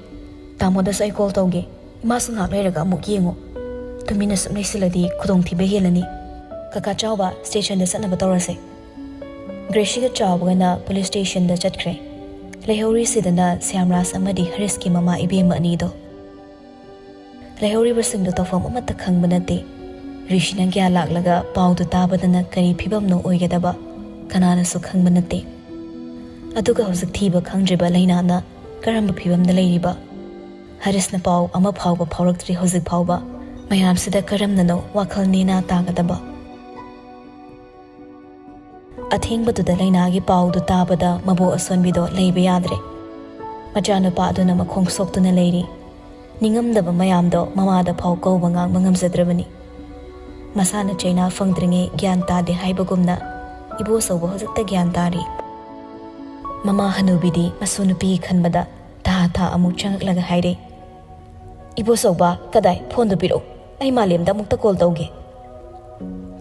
ꯇꯥꯃꯣꯗꯁꯨ ꯑꯩ ꯀꯣꯜ ꯇꯧꯒꯦ꯫ ꯏꯃꯥꯁꯨ ꯉꯥꯏꯍꯥꯛ ꯂꯩꯔꯒ ꯑꯃꯨꯛ ꯌꯦꯡꯉꯣ꯫ ꯇꯨꯃꯤꯟꯅ ꯁꯨꯝ ꯂꯩꯁꯤꯜꯂꯗꯤ ꯈꯨꯗꯣꯡꯊꯤꯕ ꯍꯦꯜꯂꯅꯤ꯫ ꯀꯀꯥ ꯆꯥꯎꯕ, ꯁ꯭ꯇꯦꯁꯟꯗ ꯆꯠꯅꯕ ꯇꯧꯔꯁꯦ꯫" ꯒ꯭ꯔꯦꯁꯤꯒ ꯆꯥꯎꯕꯒꯅ ꯄꯨꯂꯤꯁ ꯁ꯭ꯇꯦꯁꯟꯗ ꯆꯠꯈ꯭ꯔꯦ꯫ ꯂꯩꯍꯧꯔꯤꯁꯤꯗꯅ ꯁ꯭ꯌꯥꯝꯔꯥꯖ ꯑꯃꯗꯤ ꯍꯔꯤꯁꯀꯤ ꯃꯃꯥ ꯏꯕꯦꯝꯃ ꯑꯅꯤꯗꯣ꯫ ꯂꯩꯍꯧꯔꯤꯕꯁꯤꯡꯗꯣ ꯇꯧꯐꯝ ꯑꯃꯠꯇ ꯈꯪꯕ ꯅꯠꯇꯦ꯫ ꯔꯤꯁꯤꯅ ꯒ꯭ꯌꯥꯟ ꯂꯥꯛꯂꯒ ꯄꯥꯎꯗꯨ ꯇꯥꯕꯗꯅ ꯀꯔꯤ ꯐꯤꯕꯝꯅꯣ ꯑꯣꯏꯒꯗꯕ, ꯀꯅꯥꯅꯁꯨ ꯈꯪꯕ ꯅꯠꯇꯦ꯫ ꯑꯗꯨꯒ ꯍꯧꯖꯤꯛ ꯊꯤꯕ ꯈꯪꯗ꯭ꯔꯤꯕ ꯂꯩꯅꯥꯅ ꯀꯔꯝꯕ ꯐꯤꯕꯝꯗ ꯂꯩꯔꯤꯕ? ꯍꯔꯤꯁꯅ ꯄꯥꯎ ꯑꯃ ꯐꯥꯎꯕ ꯐꯥꯎꯔꯛꯇ꯭ꯔꯤ ꯍꯧꯖꯤꯛ ꯐꯥꯎꯕ꯫ ꯃꯌꯥꯝꯁꯤꯗ ꯀꯔꯝꯅꯅꯣ ꯋꯥꯈꯜ ꯅꯦꯅꯥ ꯇꯥꯒꯗꯕ? ꯑꯊꯦꯡꯕꯗꯨꯗ ꯂꯩꯅꯥꯒꯤ ꯄꯥꯎꯗꯨ ꯇꯥꯕꯗ ꯃꯕꯣꯛ ꯑꯁꯣꯟꯕꯤꯗꯣ ꯂꯩꯕ ꯌꯥꯗ꯭ꯔꯦ꯫ ꯃꯆꯥꯅꯨꯄꯥ ꯑꯗꯨꯅ ꯃꯈꯣꯡ ꯁꯣꯛꯇꯨꯅ ꯂꯩꯔꯤ꯫ ꯅꯤꯡꯉꯝꯗꯕ ꯃꯌꯥꯝꯗꯣ ꯃꯃꯥꯗ ꯐꯥꯎ ꯀꯧꯕ ꯉꯥꯡꯕ ꯉꯝꯖꯗ꯭ꯔꯕꯅꯤ꯫ ꯃꯁꯥꯅ ꯆꯩꯅꯥ ꯐꯪꯗ꯭ꯔꯤꯉꯩ ꯒ꯭ꯌꯥꯟ ꯇꯥꯗꯦ ꯍꯥꯏꯕꯒꯨꯝꯅ ꯏꯕꯣꯆꯧꯕ ꯍꯧꯖꯤꯛꯇ ꯒ꯭ꯌꯥꯟ ꯇꯥꯔꯤ꯫ ꯃꯃꯥ ꯍꯅꯨꯕꯤꯗꯤ ꯃꯁꯨ ꯅꯨꯄꯤ ꯈꯟꯕꯗ ꯊꯥ ꯊꯥ ꯑꯃꯨꯛ ꯆꯪꯉꯛꯂꯒ ꯍꯥꯏꯔꯦ, "ꯏꯕꯣꯆꯧꯕ, ꯀꯗꯥꯏ? ꯐꯣꯟꯗꯨ ꯄꯤꯔꯛꯎ, ꯑꯩ ꯃꯥꯂꯦꯝꯗ ꯑꯃꯨꯛꯇ ꯀꯣꯜ ꯇꯧꯒꯦ꯫"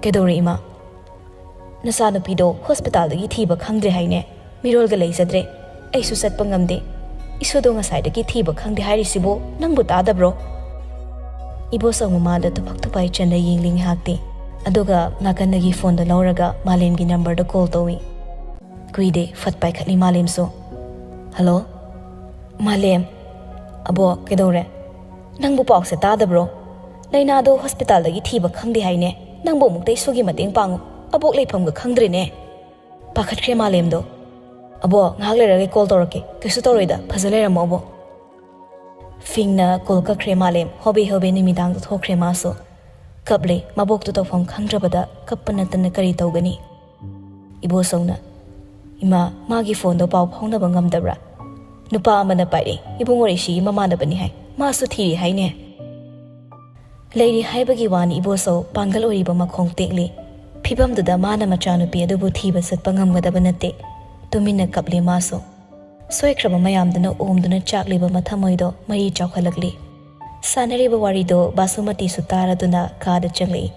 "ꯀꯩꯗꯧꯔꯦ ꯏꯃꯥ?" "ꯅꯆꯥꯅꯨꯄꯤꯗꯣ ꯍꯣꯁꯄꯤꯇꯥꯜꯗꯒꯤ ꯊꯤꯕ ꯈꯪꯗ꯭ꯔꯦ ꯍꯥꯏꯅꯦ꯫ ꯃꯤꯔꯣꯜꯒ ꯂꯩꯖꯗ꯭ꯔꯦ꯫ ꯑꯩꯁꯨ ꯆꯠꯄ ꯉꯝꯗꯦ꯫ ꯏꯁꯨꯗꯣ ꯉꯁꯥꯏꯗꯒꯤ ꯊꯤꯕ ꯈꯪꯗꯦ ꯍꯥꯏꯔꯤꯁꯤꯕꯨ ꯅꯪꯕꯨ ꯇꯥꯗꯕ꯭ꯔꯣ?" ꯏꯕꯣꯆꯧ ꯃꯃꯥꯗ ꯇꯨꯐꯛ ꯇꯨꯐꯥꯏ ꯆꯟꯅ ꯌꯦꯡꯂꯤ ꯉꯥꯏꯍꯥꯛꯇꯤ꯫ ꯑꯗꯨꯒ ꯅꯥꯀꯟꯗꯒꯤ ꯐꯣꯟꯗꯣ ꯂꯧꯔꯒ ꯃꯥꯂꯦꯝꯒꯤ ꯅꯝꯕꯔꯗ ꯀꯣꯜ ꯇꯧꯏ꯫ ꯀꯨꯏꯗꯦ, ꯐꯠ ꯄꯥꯏꯈꯠꯂꯤ ꯃꯥꯂꯦꯝꯁꯨ꯫ "ꯍꯜꯂꯣ, ꯃꯥꯂꯦꯝ꯫ ꯑꯕꯣ, ꯀꯩꯗꯧꯔꯦ? ꯅꯪꯕꯨ ꯄꯥꯎꯁꯦ ꯇꯥꯗꯕ꯭ꯔꯣ? ꯂꯩꯅꯥꯗꯣ ꯍꯣꯁꯄꯤꯇꯥꯜꯗꯒꯤ ꯊꯤꯕ ꯈꯪꯗꯦ ꯍꯥꯏꯅꯦ꯫ ꯅꯪꯕꯨ ꯑꯃꯨꯛꯇ ꯏꯁꯨꯒꯤ ꯃꯇꯦꯡ ꯄꯥꯡꯉꯨ꯫ ꯑꯕꯣꯛ ꯂꯩꯐꯝꯒ ꯈꯪꯗ꯭ꯔꯦꯅꯦ꯫" ꯄꯥꯈꯠꯈ꯭ꯔꯦ ꯃꯥꯂꯦꯝꯗꯣ꯫ "ꯑꯕꯣ, ꯉꯥꯏꯍꯥꯛ ꯂꯩꯔꯒ ꯀꯣꯜ ꯇꯧꯔꯛꯀꯦ꯫ ꯀꯩꯁꯨ ꯇꯧꯔꯣꯏꯗ, ꯐꯖ ꯂꯩꯔꯝꯃꯣ ꯑꯕꯣ꯫" ꯐꯤꯡꯅ ꯀꯣꯜ ꯀꯛꯈ꯭ꯔꯦ ꯃꯥꯂꯦꯝ꯫ ꯍꯣꯕꯦ ꯍꯣꯕꯦ ꯅꯨꯃꯤꯗꯥꯡꯗ ꯊꯣꯛꯈ꯭ꯔꯦ ꯃꯥꯁꯨ꯫ ꯀꯞꯂꯦ, ꯃꯕꯣꯛꯇꯨ ꯇꯧꯐꯝ ꯈꯪꯗ꯭ꯔꯕꯗ ꯀꯞꯄ ꯅꯠꯇꯅ ꯀꯔꯤ ꯇꯧꯒꯅꯤ? ꯏꯕꯣꯆꯧꯅ, "ꯏꯃꯥ, ꯃꯥꯒꯤ ꯐꯣꯟꯗꯣ ꯄꯥꯎ ꯐꯥꯎꯅꯕ ꯉꯝꯗꯕ꯭ꯔꯥ? ꯅꯨꯄꯥ ꯑꯃꯅ ꯄꯥꯏꯔꯛꯏ, ꯏꯕꯨꯡꯉꯣ ꯔꯦꯁꯤꯒꯤ ꯃꯃꯥꯟꯅꯕꯅꯤ ꯍꯥꯏ꯫ ꯃꯥꯁꯨ ꯊꯤꯔꯤ ꯍꯥꯏꯅꯦ꯫" ꯂꯩꯔꯤ ꯍꯥꯏꯕꯒꯤ ꯋꯥꯅꯤ ꯏꯕꯣꯆꯧ ꯄꯥꯡꯒꯜ ꯑꯣꯏꯔꯤꯕ ꯃꯈꯣꯡ ꯇꯦꯛꯂꯤ꯫ ꯐꯤꯕꯝꯗꯨꯗ ꯃꯥꯅ ꯃꯆꯥꯅꯨꯄꯤ ꯑꯗꯨꯕꯨ ꯊꯤꯕ ꯆꯠꯄ ꯉꯝꯒꯗꯕ ꯅꯠꯇꯦ꯫ ꯇꯨꯃꯤꯟꯅ ꯀꯞꯂꯤ ꯃꯥꯁꯨ꯫ ꯁꯣꯏꯈ꯭ꯔꯕ ꯃꯌꯥꯝꯗꯨꯅ ꯑꯣꯝꯗꯨꯅ ꯆꯥꯛꯂꯤꯕ ꯃꯊꯃꯣꯏꯗꯣ ꯃꯔꯤ ꯆꯥꯎꯈꯠꯂꯛꯂꯤ꯫ ꯁꯥꯟꯅꯔꯤꯕ ꯋꯥꯔꯤꯗꯣ ꯕꯥꯁꯨꯃꯇꯤꯁꯨ ꯇꯥꯔꯗꯨꯅ ꯀꯥꯗ ꯆꯪꯂꯛꯏ꯫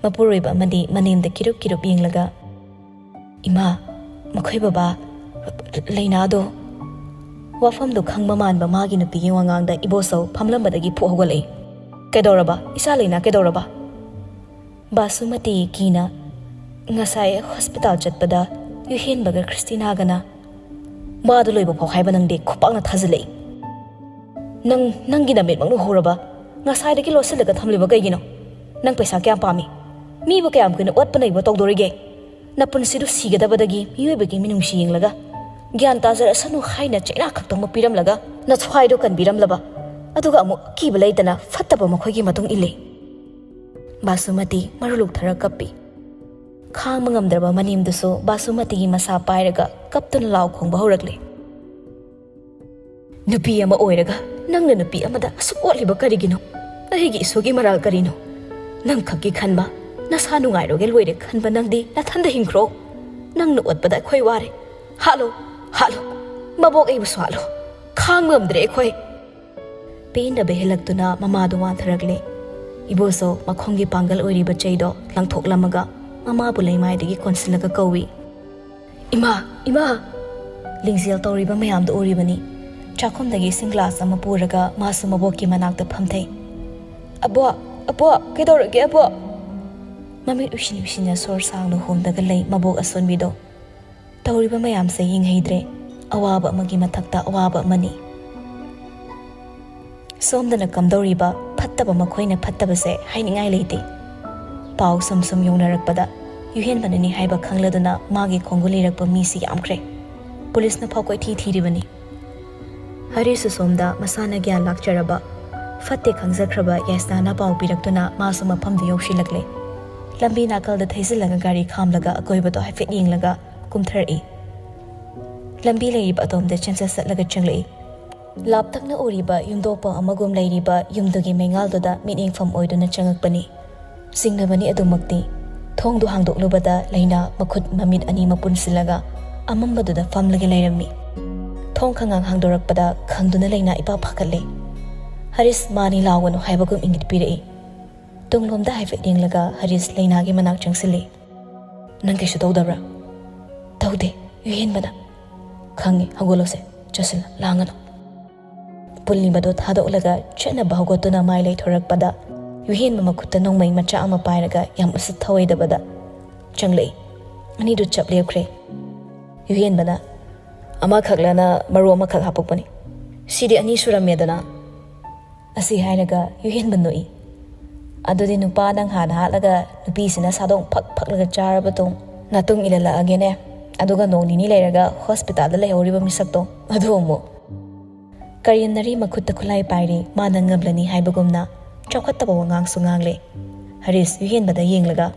ꯃꯄꯨꯔꯣꯏꯕ ꯑꯃꯗꯤ ꯃꯅꯦꯝꯗ ꯀꯤꯔꯨꯞ ꯀꯤꯔꯨꯞ ꯌꯦꯡꯂꯒ, "ꯏꯃꯥ, ꯃꯈꯣꯏ ꯕꯕꯥ, ꯂꯩꯅꯥꯗꯣ꯫" ꯋꯥꯐꯝꯗꯣ ꯈꯪꯕ ꯃꯥꯟꯕ ꯃꯥꯒꯤ ꯅꯨꯄꯤꯒꯤ ꯋꯥꯉꯥꯡꯗ ꯏꯕꯣꯆꯧ ꯐꯝꯂꯝꯕꯗꯒꯤ ꯐꯨꯛ ꯍꯧꯒꯠꯂꯛꯏ꯫ "ꯀꯩꯗꯧꯔꯕ? ꯏꯆꯥ ꯂꯩꯅꯥ ꯀꯩꯗꯧꯔꯕ?" ꯕꯥꯁꯨꯃꯇꯤ ꯀꯤꯅ, "ꯉꯁꯥꯏ ꯍꯣꯁꯄꯤꯇꯥꯜ ꯆꯠꯄꯗ ꯌꯨꯍꯦꯟꯕꯒ ꯈ꯭ꯔꯤꯁꯇꯤꯅꯥꯒꯅ꯫" "ꯃꯥꯗꯣ ꯂꯣꯏꯕ ꯐꯥꯎ ꯍꯥꯏꯕ ꯅꯪꯗꯤ ꯈꯨꯄꯥꯛꯅ ꯊꯥꯖꯤꯜꯂꯛꯏ꯫ ꯅꯪ, ꯅꯪꯒꯤ ꯅꯃꯤꯠꯃꯛꯅ ꯎꯍꯧꯔꯕ? ꯉꯁꯥꯏꯗꯒꯤ ꯂꯣꯠꯁꯤꯜꯂꯒ ꯊꯝꯂꯤꯕ ꯀꯩꯒꯤꯅꯣ? ꯅꯪ ꯄꯩꯁꯥ ꯀꯌꯥꯝ ꯄꯥꯝꯃꯤ? ꯃꯤꯕꯨ ꯀꯌꯥꯝ ꯀꯨꯏꯅ ꯑꯣꯠꯄ ꯅꯩꯕ ꯇꯧꯗꯣꯔꯤꯒꯦ? ꯅꯄꯨꯟꯁꯤꯗꯨ ꯁꯤꯒꯗꯕꯗꯒꯤ ꯃꯤꯑꯣꯏꯕꯒꯤ ꯃꯤꯅꯨꯡꯁꯤ ꯌꯦꯡꯂꯒ ꯒ꯭ꯌꯥꯟ ꯇꯥꯖꯔꯁꯅꯨ ꯍꯥꯏꯅ ꯆꯩꯅꯥ ꯈꯛꯇꯪꯃꯛ ꯄꯤꯔꯝꯂꯒ ꯅꯊ꯭ꯋꯥꯏꯗꯣ ꯀꯟꯕꯤꯔꯝꯂꯕ, ꯑꯗꯨꯒ ꯑꯃꯨꯛ ꯑꯀꯤꯕ ꯂꯩꯇꯅ ꯐꯠꯇꯕ ꯃꯈꯣꯏꯒꯤ ꯃꯇꯨꯡ ꯏꯜꯂꯤ꯫" ꯕꯥꯁꯨꯃꯇꯤ ꯃꯔꯨ ꯂꯨꯛꯊꯔ ꯀꯞꯄꯤ꯫ ꯈꯥꯡꯕ ꯉꯝꯗ꯭ꯔꯕ ꯃꯅꯦꯝꯗꯨꯁꯨ ꯕꯥꯁꯨꯃꯇꯤꯒꯤ ꯃꯁꯥ ꯄꯥꯏꯔꯒ ꯀꯞꯇꯨꯅ ꯂꯥꯎ ꯈꯣꯡꯕ ꯍꯧꯔꯛꯂꯦ꯫ "ꯅꯨꯄꯤ ꯑꯃ ꯑꯣꯏꯔꯒ ꯅꯪꯅ ꯅꯨꯄꯤ ꯑꯃꯗ ꯑꯁꯨꯛ ꯑꯣꯠꯂꯤꯕ ꯀꯔꯤꯒꯤꯅꯣ? ꯑꯩꯒꯤ ꯏꯁꯨꯒꯤ ꯃꯔꯥꯜ ꯀꯔꯤꯅꯣ? "ꯅꯪ ꯈꯛꯀꯤ ꯈꯟꯕ, ꯅꯁꯥ ꯅꯨꯡꯉꯥꯏꯔꯣꯒꯦ ꯂꯣꯏꯔꯦ ꯈꯟꯕ ꯅꯪꯗꯤ ꯅꯊꯟꯗ ꯍꯤꯡꯈ꯭ꯔꯣ꯫ ꯅꯪꯅ ꯑꯣꯠꯄꯗ ꯑꯩꯈꯣꯏ ꯋꯥꯔꯦ꯫ ꯍꯥꯠꯂꯣ, ꯍꯥꯠꯂꯣ, ꯃꯕꯣꯛ ꯑꯩꯕꯨꯁꯨ ꯍꯥꯠꯂꯣ꯫ ꯈꯥꯡ ꯉꯝꯗ꯭ꯔꯦ ꯑꯩꯈꯣꯏ"꯫ ꯄꯦꯟꯗꯕ ꯍꯦꯜꯂꯛꯇꯨꯅ ꯃꯃꯥꯗꯨ ꯋꯥꯟꯊꯔꯛꯂꯦ꯫ ꯏꯕꯣꯁꯁꯨ ꯃꯈꯣꯡꯒꯤ ꯄꯥꯡꯒꯜ ꯑꯣꯏꯔꯤꯕ ꯆꯩꯗꯣ ꯂꯪꯊꯣꯛꯂꯝꯃꯒ ꯃꯃꯥꯕꯨ ꯂꯩꯃꯥꯏꯗꯒꯤ ꯀꯣꯟꯁꯤꯜꯂꯒ ꯀꯧꯏ, "ꯏꯃꯥ, ꯏꯃꯥ!" ꯂꯤꯡꯖꯦꯜ ꯇꯧꯔꯤꯕ ꯃꯌꯥꯝꯗꯨ ꯎꯔꯤꯕꯅꯤ꯫ ꯆꯥꯛꯈꯨꯝꯗꯒꯤ ꯏꯁꯤꯡ ꯒ꯭ꯂꯥꯁ ꯑꯃ ꯄꯨꯔꯒ ꯃꯥꯁꯨ ꯃꯕꯣꯛꯀꯤ ꯃꯅꯥꯛꯇ ꯐꯝꯊꯩ꯫ "ꯑꯕꯣꯛ, ꯑꯕꯣꯛ, ꯀꯩꯗꯧꯔꯒꯦ ꯑꯕꯣꯛ?" ꯃꯃꯤꯠ ꯎꯏꯁꯤꯟ ꯎꯏꯁꯤꯟꯅ ꯁꯣꯔ ꯁꯥꯡꯅ ꯍꯣꯝꯗꯒ ꯂꯩ ꯃꯕꯣꯛ ꯑꯁꯣꯟꯕꯤꯗꯣ꯫ ꯇꯧꯔꯤꯕ ꯃꯌꯥꯝꯁꯦ ꯌꯦꯡꯍꯩꯗ꯭ꯔꯦ꯫ ꯑꯋꯥꯕ ꯑꯃꯒꯤ ꯃꯊꯛꯇ ꯑꯋꯥꯕ ꯑꯃꯅꯤ꯫ ꯁꯣꯝꯗꯅ ꯀꯝꯗꯧꯔꯤꯕ ꯐꯠꯇꯕ ꯃꯈꯣꯏꯅ ꯐꯠꯇꯕꯁꯦ ꯍꯥꯏꯅꯤꯡꯉꯥꯏ ꯂꯩꯇꯦ꯫ ꯄꯥꯎ ꯁꯨꯝ ꯁꯨꯝ ꯌꯧꯅꯔꯛꯄꯗ ꯌꯨꯍꯦꯟꯕꯅꯅꯤ ꯍꯥꯏꯕ ꯈꯪꯂꯗꯨꯅ ꯃꯥꯒꯤ ꯈꯣꯡꯒꯨꯜ ꯂꯤꯔꯛꯄ ꯃꯤꯁꯤ ꯌꯥꯝꯈ꯭ꯔꯦ꯫ ꯄꯨꯂꯤꯁꯅ ꯐꯥꯎ ꯀꯣꯏꯊꯤ ꯊꯤꯔꯤꯕꯅꯤ꯫ ꯍꯔꯤꯁꯁꯨ ꯁꯣꯝꯗ ꯃꯁꯥꯅ ꯒ꯭ꯌꯥꯟ ꯂꯥꯛꯆꯔꯕ ꯐꯠꯇꯦ ꯈꯪꯖꯈ꯭ꯔꯕ ꯌꯥꯏꯁꯅꯥꯅ ꯄꯥꯎ ꯄꯤꯔꯛꯇꯨꯅ ꯃꯥꯁꯨ ꯃꯐꯝꯗꯨ ꯌꯧꯁꯤꯜꯂꯛꯂꯦ꯫ ꯂꯝꯕꯤ ꯅꯥꯀꯜꯗ ꯊꯩꯖꯤꯜꯂꯒ ꯒꯥꯔꯤ ꯈꯥꯝꯂꯒ ꯑꯀꯣꯏꯕꯗꯣ ꯍꯥꯏꯐꯦꯠ ꯌꯦꯡꯂꯒ ꯀꯨꯝꯊꯔꯛꯏ꯫ ꯂꯝꯕꯤ ꯂꯩꯔꯤꯕ ꯑꯗꯣꯝꯗ ꯆꯦꯟꯆꯠ ꯆꯠꯂꯒ ꯆꯪꯂꯛꯏ꯫ ꯂꯥꯞꯇꯛꯅ ꯎꯔꯤꯕ ꯌꯨꯝꯗꯣꯛꯄ ꯑꯃꯒꯨꯝ ꯂꯩꯔꯤꯕ ꯌꯨꯝꯗꯨꯒꯤ ꯃꯩꯉꯥꯜꯗꯨꯗ ꯃꯤꯠꯌꯦꯡꯐꯝ ꯑꯣꯏꯗꯨꯅ ꯆꯪꯉꯛꯄꯅꯤ꯫ ꯆꯤꯡꯅꯕꯅꯤ ꯑꯗꯨꯃꯛꯇꯤ꯫ ꯊꯣꯡꯗꯨ ꯍꯥꯡꯗꯣꯛꯂꯨꯕꯗ ꯂꯩꯅꯥ ꯃꯈꯨꯠ ꯃꯃꯤꯠ ꯑꯅꯤꯃꯛ ꯄꯨꯟꯁꯤꯜꯂꯒ ꯑꯃꯝꯕꯗꯨꯗ ꯐꯝꯂꯒ ꯂꯩꯔꯝꯃꯤ꯫ ꯊꯣꯡ ꯈꯪꯉꯥꯡ ꯍꯥꯡꯗꯣꯔꯛꯄꯗ ꯈꯪꯗꯨꯅ ꯂꯩꯅꯥ ꯏꯄꯥ ꯐꯥꯒꯠꯂꯦ꯫ ꯍꯔꯤꯁ ꯃꯥꯅꯤ ꯂꯥꯎꯒꯅꯨ ꯍꯥꯏꯕꯒꯨꯝ ꯏꯪꯒꯤꯠ ꯄꯤꯔꯛꯏ꯫ ꯇꯨꯡꯂꯣꯝꯗ ꯍꯥꯏꯐꯦꯠ ꯌꯦꯡꯂꯒ ꯍꯔꯤꯁ ꯂꯩꯅꯥꯒꯤ ꯃꯅꯥꯛ ꯆꯪꯁꯤꯜꯂꯤ꯫ "ꯅꯪ ꯀꯩꯁꯨ ꯇꯧꯗꯕ꯭ꯔꯥ?" "ꯇꯧꯗꯦ, ꯌꯨꯍꯦꯟꯕꯅ"꯫ "ꯈꯪꯉꯤ, ꯍꯧꯒꯠꯂꯣꯁꯦ, ꯆꯠꯁꯤꯜꯂꯣ, ꯂꯥꯡꯒꯅꯨ"꯫ ꯄꯨꯜꯂꯤꯕꯗꯣ ꯊꯥꯗꯣꯛꯂꯒ ꯆꯠꯅꯕ ꯍꯧꯒꯠꯇꯨꯅ ꯃꯥꯏ ꯂꯩꯊꯣꯔꯛꯄꯗ ꯌꯨꯍꯦꯟꯕ ꯃꯈꯨꯠꯇ ꯅꯣꯡꯃꯩ ꯃꯆꯥ ꯑꯃ ꯄꯥꯏꯔꯒ ꯌꯥꯝ ꯎꯁꯤꯠ ꯊꯧꯑꯣꯏꯗꯕꯗ ꯆꯪꯂꯛꯏ꯫ ꯑꯅꯤꯗꯨ ꯆꯞ ꯂꯦꯞꯈ꯭ꯔꯦ꯫ ꯌꯨꯍꯦꯟꯕꯅ, "ꯑꯃꯈꯛꯂꯅ ꯃꯔꯨ ꯑꯃꯈꯛ ꯍꯥꯄꯛꯄꯅꯤ꯫ ꯁꯤꯗꯤ ꯑꯅꯤ ꯁꯨꯔꯝꯃꯦꯗꯅ"꯫ ꯑꯁꯤ ꯍꯥꯏꯔꯒ ꯌꯨꯍꯦꯟꯕ ꯅꯣꯛꯏ꯫ "ꯑꯗꯨꯗꯤ ꯅꯨꯄꯥ ꯅꯪ ꯍꯥꯟꯅ ꯍꯥꯠꯂꯒ ꯅꯨꯄꯤꯁꯤꯅ ꯁꯥꯗꯣꯡ ꯐꯛ ꯐꯛꯂꯒ ꯆꯥꯔꯕ ꯇꯨꯡ ꯅꯥꯇꯨꯡ ꯏꯜꯍꯜꯂꯛꯑꯒꯦꯅꯦ꯫ ꯑꯗꯨꯒ ꯅꯣꯡ ꯅꯤꯅꯤ ꯂꯩꯔꯒ ꯍꯣꯁꯄꯤꯇꯥꯜꯗ ꯂꯩꯍꯧꯔꯤꯕ ꯃꯤꯁꯛꯇꯣ ꯑꯗꯨ ꯑꯃꯨꯛ"꯫ ꯀꯔꯦꯝꯅꯔꯤ ꯃꯈꯨꯠꯇ ꯈꯨꯠꯂꯥꯏ ꯄꯥꯏꯔꯤ, ꯃꯥꯅ ꯉꯝꯂꯅꯤ ꯍꯥꯏꯕꯒꯨꯝꯅ ꯆꯥꯎꯈꯠꯇꯕ ꯋꯥꯉꯥꯡꯁꯨ ꯉꯥꯡꯂꯦ꯫ ꯍꯔꯤꯁ ꯌꯨꯍꯦꯟꯕꯗ ꯌꯦꯡꯂꯒ,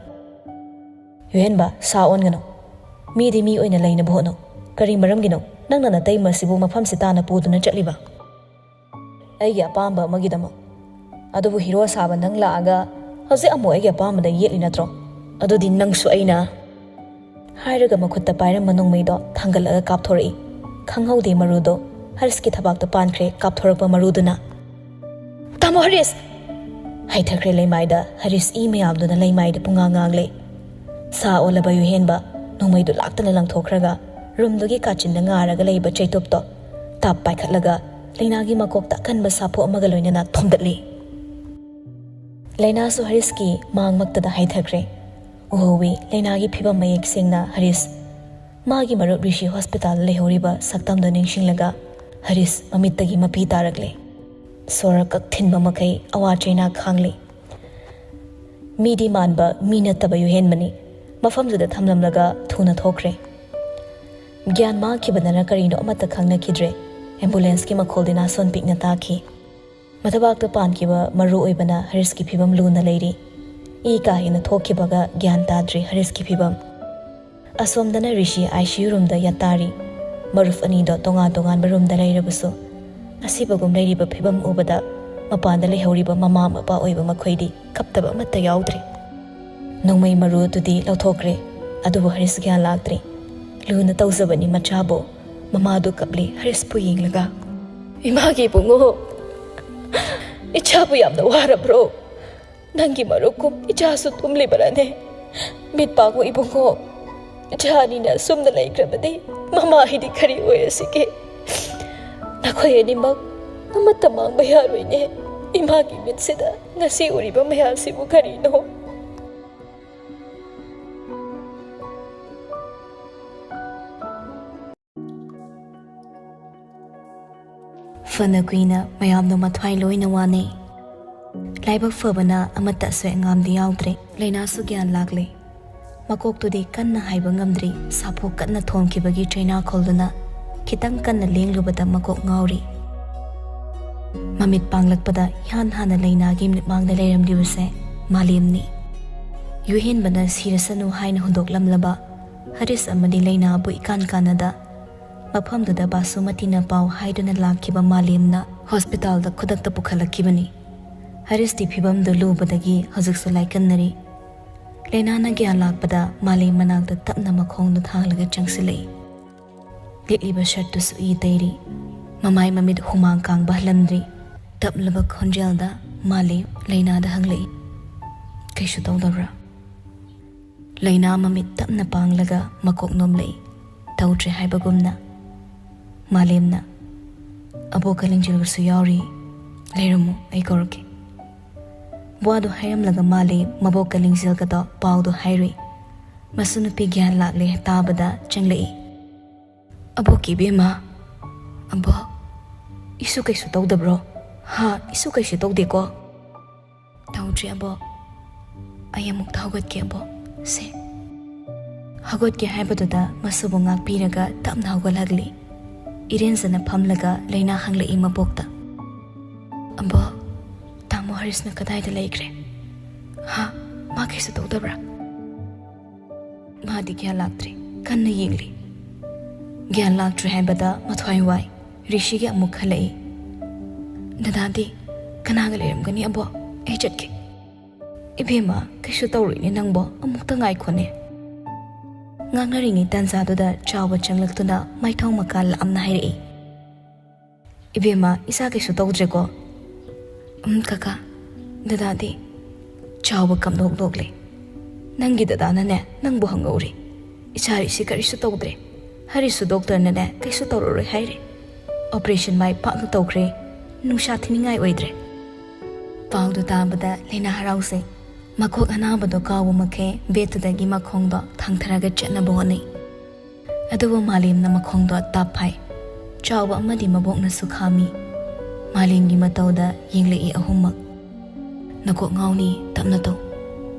"ꯌꯨꯍꯦꯟꯕ, ꯁꯥ ꯑꯣꯟꯒꯅꯨ꯫ ꯃꯤꯗꯤ ꯃꯤ ꯑꯣꯏꯅ ꯂꯩꯅꯕ ꯍꯣꯠꯅꯧ꯫ ꯀꯔꯤ ꯃꯔꯝꯒꯤꯅꯣ ꯅꯪꯅ ꯅꯇꯩꯃ ꯑꯁꯤꯕꯨ ꯃꯐꯝꯁꯤ ꯇꯥꯅ ꯄꯨꯗꯨꯅ ꯆꯠꯂꯤꯕ? ꯑꯩꯒꯤ ꯑꯄꯥꯝꯕ ꯑꯃꯒꯤꯗꯃꯛ꯫ ꯑꯗꯨꯕꯨ ꯍꯤꯔꯣ ꯁꯥꯕ ꯅꯪ ꯂꯥꯛꯑꯒ "ꯍꯧꯖꯤꯛ ꯑꯃꯨꯛ ꯑꯩꯒꯤ ꯑꯄꯥꯝꯕꯗ ꯌꯦꯠꯂꯤ ꯅꯠꯇ꯭ꯔꯣ? ꯑꯗꯨꯗꯤ ꯅꯪꯁꯨ ꯑꯩꯅ" ꯍꯥꯏꯔꯒ ꯃꯈꯨꯠꯇ ꯄꯥꯏꯔꯝꯕ ꯅꯣꯡꯃꯩꯗꯣ ꯊꯥꯡꯒꯠꯂꯒ ꯀꯥꯞꯊꯣꯔꯛꯏ꯫ ꯈꯪꯍꯧꯗꯦ ꯃꯔꯨꯗꯣ ꯍꯔꯤꯁꯀꯤ ꯊꯕꯥꯛꯇ ꯄꯥꯟꯈ꯭ꯔꯦ, ꯀꯥꯞꯊꯣꯔꯛꯄ ꯃꯔꯨꯗꯨꯅ꯫ "ꯇꯥꯃꯣ ꯍꯔꯤꯁ!" ꯍꯥꯏꯊꯈ꯭ꯔꯦ ꯂꯩꯃꯥꯏꯗ꯫ ꯍꯔꯤꯁ ꯏ ꯃꯌꯥꯝꯗꯨꯅ ꯂꯩꯃꯥꯏꯗ ꯄꯨꯡꯉꯥꯡ ꯉꯥꯡꯂꯦ꯫ ꯁꯥ ꯑꯣꯜꯂꯕ ꯌꯨꯍꯦꯟꯕ ꯅꯣꯡꯃꯩꯗꯨ ꯂꯥꯛꯇꯅ ꯂꯪꯊꯣꯛꯈ꯭ꯔꯒ ꯔꯨꯝꯗꯨꯒꯤ ꯀꯥꯆꯤꯟꯗ ꯉꯥꯔꯒ ꯂꯩꯕ ꯆꯩꯇꯨꯞꯇꯣ ꯇꯥꯞ ꯄꯥꯏꯈꯠꯂꯒ ꯂꯩꯅꯥꯒꯤ ꯃꯀꯣꯛꯇ ꯑꯀꯟꯕ ꯁꯥꯐꯨ ꯑꯃꯒ ꯂꯣꯏꯅꯅ ꯊꯣꯝꯗꯠꯂꯤ꯫ ꯂꯩꯅꯥꯁꯨ ꯍꯔꯤꯁꯀꯤ ꯃꯥꯡꯃꯛꯇꯗ ꯍꯥꯏꯊꯈ꯭ꯔꯦ꯫ ꯎꯍꯧꯋꯤ ꯂꯩꯅꯥꯒꯤ ꯐꯤꯕꯝ ꯃꯌꯦꯛ ꯁꯦꯡꯅ ꯍꯔꯤꯁ꯫ ꯃꯥꯒꯤ ꯃꯔꯨꯞ ꯔꯤꯁꯤ ꯍꯣꯁꯄꯤꯇꯥꯜꯗ ꯂꯩꯍꯧꯔꯤꯕ ꯁꯛꯇꯝꯗꯨ ꯅꯤꯡꯁꯤꯡꯂꯒ ꯍꯔꯤꯁ ꯃꯃꯤꯠꯇꯒꯤ ꯃꯄꯤ ꯇꯥꯔꯛꯂꯦ꯫ ꯁꯣꯔ ꯀꯛ ꯊꯤꯟꯕ ꯃꯈꯩ ꯑꯋꯥ ꯆꯩꯅꯥ ꯈꯥꯡꯂꯤ꯫ ꯃꯤꯗꯤ ꯃꯥꯟꯕ, ꯃꯤ ꯅꯠꯇꯕ ꯌꯨꯍꯦꯟꯕꯅꯤ꯫ ꯃꯐꯝꯗꯨꯗ ꯊꯝꯂꯝꯂꯒ ꯊꯨꯅ ꯊꯣꯛꯈ꯭ꯔꯦ꯫ ꯒ꯭ꯌꯥꯟ ꯃꯥꯡꯈꯤꯕꯗꯅ ꯀꯔꯤꯅꯣ ꯑꯃꯠꯇ ꯈꯪꯅꯈꯤꯗ꯭ꯔꯦ꯫ ꯑꯦꯝꯕꯨꯂꯦꯟꯁꯀꯤ ꯃꯈꯣꯜꯗꯤ ꯅꯥꯁꯣꯟ ꯄꯤꯛꯅ ꯇꯥꯈꯤ꯫ ꯃꯊꯕꯥꯛꯇ ꯄꯥꯟꯈꯤꯕ ꯃꯔꯨ ꯑꯣꯏꯕꯅ ꯍꯔꯤꯁꯀꯤ ꯐꯤꯕꯝ ꯂꯨꯅ ꯂꯩꯔꯤ꯫ ꯏ ꯀꯥ ꯍꯦꯟꯅ ꯊꯣꯛꯈꯤꯕꯒ ꯒ꯭ꯌꯥꯟ ꯇꯥꯗ꯭ꯔꯤ ꯍꯔꯤꯁꯀꯤ ꯐꯤꯕꯝ꯫ ꯑꯁꯣꯝꯗꯅ ꯔꯤꯁꯤ ꯑꯥꯏ ꯁꯤ ꯌꯨ ꯔꯨꯝꯗ ꯌꯥꯇꯥꯔꯤ꯫ ꯃꯔꯨꯞ ꯑꯅꯤꯗꯣ ꯇꯣꯉꯥꯟ ꯇꯣꯉꯥꯟꯕ ꯔꯨꯝꯗ ꯂꯩꯔꯕꯁꯨ, ꯑꯁꯤꯕꯒꯨꯝ ꯂꯩꯔꯤꯕ ꯐꯤꯕꯝ ꯎꯕꯗ ꯃꯄꯥꯟꯗ ꯂꯩꯍꯧꯔꯤꯕ ꯃꯃꯥ ꯃꯄꯥ ꯑꯣꯏꯕ ꯃꯈꯣꯏꯗꯤ ꯀꯞꯇꯕ ꯑꯃꯠꯇ ꯌꯥꯎꯗ꯭ꯔꯦ꯫ ꯅꯣꯡꯃꯩ ꯃꯔꯨ ꯑꯗꯨꯗꯤ ꯂꯧꯊꯣꯛꯈ꯭ꯔꯦ, ꯑꯗꯨꯕꯨ ꯍꯔꯤꯁ ꯒ꯭ꯌꯥꯟ ꯂꯥꯛꯇ꯭ꯔꯤ꯫ ꯂꯨꯅ ꯇꯧꯖꯕꯅꯤ ꯃꯆꯥꯕꯨ꯫ ꯃꯃꯥꯗꯨ ꯀꯞꯂꯤ ꯍꯔꯤꯁꯄꯨ ꯌꯦꯡꯂꯒ꯫ "ꯏꯃꯥꯒꯤ ꯏꯕꯨꯡꯉꯣ, ꯏꯆꯥꯕꯨ ꯌꯥꯝꯅ ꯋꯥꯔꯕ꯭ꯔꯣ? ꯅꯪꯒꯤ ꯃꯔꯨꯞꯀꯨꯝ ꯏꯆꯥꯁꯨ ꯇꯨꯝꯂꯤꯕꯔꯅꯦ? ꯃꯤꯠ ꯄꯥꯡꯉꯨ ꯏꯕꯨꯡꯉꯣ, ꯏꯆꯥ ꯑꯅꯤꯅ ꯑꯁꯨꯝꯅ ꯂꯩꯈ꯭ꯔꯕꯗꯤ ꯃꯃꯥ ꯑꯩꯗꯤ ꯀꯔꯤ ꯑꯣꯏꯔꯁꯤꯒꯦ? ꯅꯈꯣꯏ ꯑꯅꯤꯃꯛ ꯑꯃꯠꯇ ꯃꯥꯡꯕ ꯌꯥꯔꯣꯏꯅꯦ꯫ ꯏꯃꯥꯒꯤ ꯃꯤꯠꯁꯤꯗ ꯉꯁꯤ ꯎꯔꯤꯕ ꯃꯌꯥꯝꯁꯤꯕꯨ ꯀꯔꯤꯅꯣ?" ꯐꯅ ꯀꯨꯏꯅ ꯃꯌꯥꯝꯗꯣ ꯃꯊ꯭ꯋꯥꯏ ꯂꯣꯏꯅ ꯋꯥꯅꯩ꯫ ꯂꯥꯏꯕꯛ ꯐꯕꯅ ꯑꯃꯠꯇ ꯑꯁꯣꯏ ꯑꯉꯥꯝꯗꯤ ꯌꯥꯎꯗ꯭ꯔꯦ꯫ ꯂꯩꯅꯥꯁꯨ ꯒ꯭ꯌꯥꯟ ꯂꯥꯛꯂꯦ꯫ ꯃꯀꯣꯛꯇꯨꯗꯤ ꯀꯟꯅ ꯍꯥꯏꯕ ꯉꯝꯗ꯭ꯔꯤ, ꯁꯥꯐꯨ ꯀꯟꯅ ꯊꯣꯝꯈꯤꯕꯒꯤ ꯆꯩꯅꯥꯈꯣꯜꯗꯨꯅ ꯈꯤꯇꯪ ꯀꯟꯅ ꯂꯦꯡꯂꯨꯕꯗ ꯃꯀꯣꯛ ꯉꯥꯎꯔꯤ꯫ ꯃꯃꯤꯠ ꯄꯥꯡꯂꯛꯄꯗ ꯏꯍꯥꯟ ꯍꯥꯟꯅ ꯂꯩꯅꯥꯒꯤ ꯃꯤꯠꯃꯥꯡꯗ ꯂꯩꯔꯝꯂꯤꯕꯁꯦ ꯃꯥꯂꯦꯝꯅꯤ꯫ ꯌꯨꯍꯦꯟꯕꯅ ꯁꯤꯔꯁꯅꯨ ꯍꯥꯏꯅ ꯍꯨꯟꯗꯣꯛꯂꯝꯂꯕ ꯍꯔꯤꯁ ꯑꯃꯗꯤ ꯂꯩꯅꯥꯕꯨ ꯏꯀꯥꯟ ꯀꯥꯟꯅꯗ ꯃꯐꯝꯗꯨꯗ ꯕꯥꯁꯨꯃꯇꯤꯅ ꯄꯥꯎ ꯍꯥꯏꯗꯨꯅ ꯂꯥꯛꯈꯤꯕ ꯃꯥꯂꯦꯝꯅ ꯍꯣꯁꯄꯤꯇꯥꯜꯗ ꯈꯨꯗꯛꯇ ꯄꯨꯈꯠꯂꯛꯈꯤꯕꯅꯤ꯫ ꯍꯔꯤꯁꯇꯤ ꯐꯤꯕꯝꯗꯨ ꯂꯨꯕꯗꯒꯤ ꯍꯧꯖꯤꯛꯁꯨ ꯂꯥꯏꯀꯟꯅꯔꯤ꯫ ꯂꯩꯅꯥꯅ ꯒ꯭ꯌꯥꯟ ꯂꯥꯛꯄꯗ ꯃꯥꯂꯦꯝ ꯃꯅꯥꯛꯇ ꯇꯞꯅ ꯃꯈꯣꯡꯗꯨ ꯊꯥꯡꯂꯒ ꯆꯪꯁꯤꯜꯂꯛꯏ꯫ ꯂꯤꯠꯂꯤꯕ ꯁꯔꯠꯇꯨꯁꯨ ꯏ ꯇꯩꯔꯤ꯫ ꯃꯃꯥꯏ ꯃꯃꯤꯠ ꯍꯨꯃꯥꯡ ꯀꯥꯡꯕ ꯍꯜꯂꯝꯗ꯭ꯔꯤ꯫ ꯇꯞꯂꯕ ꯈꯣꯟꯖꯦꯜꯗ ꯃꯥꯂꯦꯝ ꯂꯩꯅꯥꯗ ꯍꯪꯂꯛꯏ, "ꯀꯩꯁꯨ ꯇꯧꯗꯕ꯭ꯔꯥ?" ꯂꯩꯅꯥ ꯃꯃꯤꯠ ꯇꯞꯅ ꯄꯥꯡꯂꯒ ꯃꯀꯣꯛ ꯅꯣꯝꯂꯛꯏ꯫ ꯇꯧꯗ꯭ꯔꯦ ꯍꯥꯏꯕꯒꯨꯝꯅ꯫ ꯃꯥꯂꯦꯝꯅ, "ꯑꯕꯣꯛꯀ ꯂꯤꯡꯖꯦꯜꯒꯁꯨ ꯌꯥꯎꯔꯤ꯫ ꯂꯩꯔꯝꯃꯨ, ꯑꯩ ꯀꯧꯔꯛꯀꯦ꯫" ꯋꯥꯗꯨ ꯍꯥꯏꯔꯝꯂꯒ ꯃꯥꯂꯦꯝ ꯃꯕꯣꯛꯀ ꯂꯤꯡꯖꯦꯜꯒꯗꯣ ꯄꯥꯎꯗꯨ ꯍꯥꯏꯔꯨꯏ꯫ ꯃꯁꯨ ꯅꯨꯄꯤ ꯒ꯭ꯌꯥꯟ ꯂꯥꯛꯂꯦ ꯇꯥꯕꯗ ꯆꯪꯂꯛꯏ꯫ "ꯑꯕꯣꯛꯀꯤ ꯏꯕꯦꯝꯃ, ꯑꯕꯣꯛ, ꯏꯁꯨ ꯀꯩꯁꯨ ꯇꯧꯗꯕ꯭ꯔꯣ? ꯍꯥ, ꯏꯁꯨ ꯀꯩꯁꯨ ꯇꯧꯗꯦꯀꯣ?" "ꯇꯧꯗ꯭ꯔꯤ ꯑꯕꯣꯛ꯫ ꯑꯩ ꯑꯃꯨꯛꯇ ꯍꯧꯒꯠꯀꯦ ꯑꯕꯣꯛ꯫ ꯁꯦ꯫" ꯍꯧꯒꯠꯀꯦ ꯍꯥꯏꯕꯗꯨꯗ ꯃꯁꯨꯕꯨ ꯉꯥꯛꯄꯤꯔꯒ ꯇꯞꯅ ꯍꯧꯒꯠꯍꯜꯂꯤ꯫ ꯏꯔꯦꯟꯖꯅ ꯐꯝꯂꯒ ꯂꯩꯅꯥ ꯍꯪꯂꯛꯏ ꯃꯕꯣꯛꯇ, "ꯑꯕꯣꯛ, ꯇꯥꯃꯣ ꯍꯔꯤꯁꯅ ꯀꯗꯥꯏꯗ ꯂꯩꯈ꯭ꯔꯦ? ꯍꯥ, ꯃꯥ ꯀꯩꯁꯨ ꯇꯧꯗꯕ꯭ꯔꯥ?" "ꯃꯥꯗꯤ ꯒ꯭ꯌꯥꯟ ꯂꯥꯛꯇ꯭ꯔꯤ, ꯀꯟꯅ ꯌꯦꯡꯂꯤ꯫" ꯒ꯭ꯌꯥꯟ ꯂꯥꯛꯇ꯭ꯔꯤ ꯍꯥꯏꯕꯗ ꯃꯊ꯭ꯋꯥꯏ ꯋꯥꯏ꯫ ꯔꯤꯁꯤꯒꯤ ꯑꯃꯨꯛ ꯈꯜꯂꯛꯏ꯫ "ꯗꯗꯥꯗꯤ ꯀꯅꯥꯒ ꯂꯩꯔꯝꯒꯅꯤ ꯑꯕꯣꯛ? ꯑꯩ ꯆꯠꯀꯦ꯫" "ꯏꯕꯦꯝꯃ, ꯀꯩꯁꯨ ꯇꯧꯔꯣꯏꯅꯦ ꯅꯪꯕꯣ, ꯑꯃꯨꯛꯇ ꯉꯥꯏꯈꯣꯅꯦ꯫" ꯉꯥꯡꯅꯔꯤꯉꯩ ꯇꯥꯟꯖꯥꯗꯨꯗ ꯆꯥꯎꯕ ꯆꯪꯂꯛꯇꯨꯅ ꯃꯥꯏꯊꯣꯡ ꯃꯀꯥ ꯂꯥꯝꯅ ꯍꯥꯏꯔꯛꯏ, "ꯏꯕꯦꯝꯃ, ꯏꯆꯥ ꯀꯩꯁꯨ ꯇꯧꯗ꯭ꯔꯦꯀꯣ?" "ꯎꯝ ꯀꯀꯥ, ꯗꯗꯥꯗꯤ?" ꯆꯥꯎꯕ ꯀꯞꯅꯣꯛ ꯅꯣꯛꯂꯦ꯫ "ꯅꯪꯒꯤ ꯗꯗꯥꯅꯅꯦ ꯅꯪꯕꯨ ꯍꯪꯍꯧꯔꯤ꯫ ꯏꯆꯥ ꯔꯤꯁꯤ ꯀꯔꯤꯁꯨ ꯇꯧꯗ꯭ꯔꯦ꯫ ꯍꯔꯤꯁꯁꯨ ꯗꯣꯛꯇꯔꯅꯅꯦ ꯀꯩꯁꯨ ꯇꯧꯔꯔꯣꯏ ꯍꯥꯏꯔꯦ꯫ ꯑꯣꯄꯔꯦꯁꯟ ꯃꯥꯏ ꯄꯥꯛꯅ ꯇꯧꯈ꯭ꯔꯦ꯫ ꯅꯨꯡꯁꯥ ꯊꯤꯅꯤꯡꯉꯥꯏ ꯑꯣꯏꯗ꯭ꯔꯦ꯫" ꯄꯥꯎꯗꯨ ꯇꯥꯕꯗ ꯂꯩꯅꯥ ꯍꯔꯥꯎꯖꯩ꯫ ꯃꯀꯣꯛ ꯑꯅꯥꯕꯗꯣ ꯀꯥꯎꯕ ꯃꯈꯩ ꯕꯦꯠꯇꯨꯗꯒꯤ ꯃꯈꯣꯡꯗꯣ ꯊꯥꯡꯊꯔꯒ ꯆꯠꯅꯕ ꯍꯣꯠꯅꯩ꯫ ꯑꯗꯨꯕꯨ ꯃꯥꯂꯦꯝꯅ ꯃꯈꯣꯡꯗꯣ ꯇꯥꯞ ꯐꯥꯏ꯫ ꯆꯥꯎꯕ ꯑꯃꯗꯤ ꯃꯕꯣꯛꯅꯁꯨ ꯈꯥꯝꯃꯤ꯫ ꯃꯥꯂꯦꯝꯒꯤ ꯃꯇꯧꯗ ꯌꯦꯡꯂꯛꯏ ꯑꯍꯨꯝꯃꯛ꯫ "ꯅꯀꯣꯛ ꯉꯥꯎꯅꯤ, ꯇꯞꯅ ꯇꯧ꯫"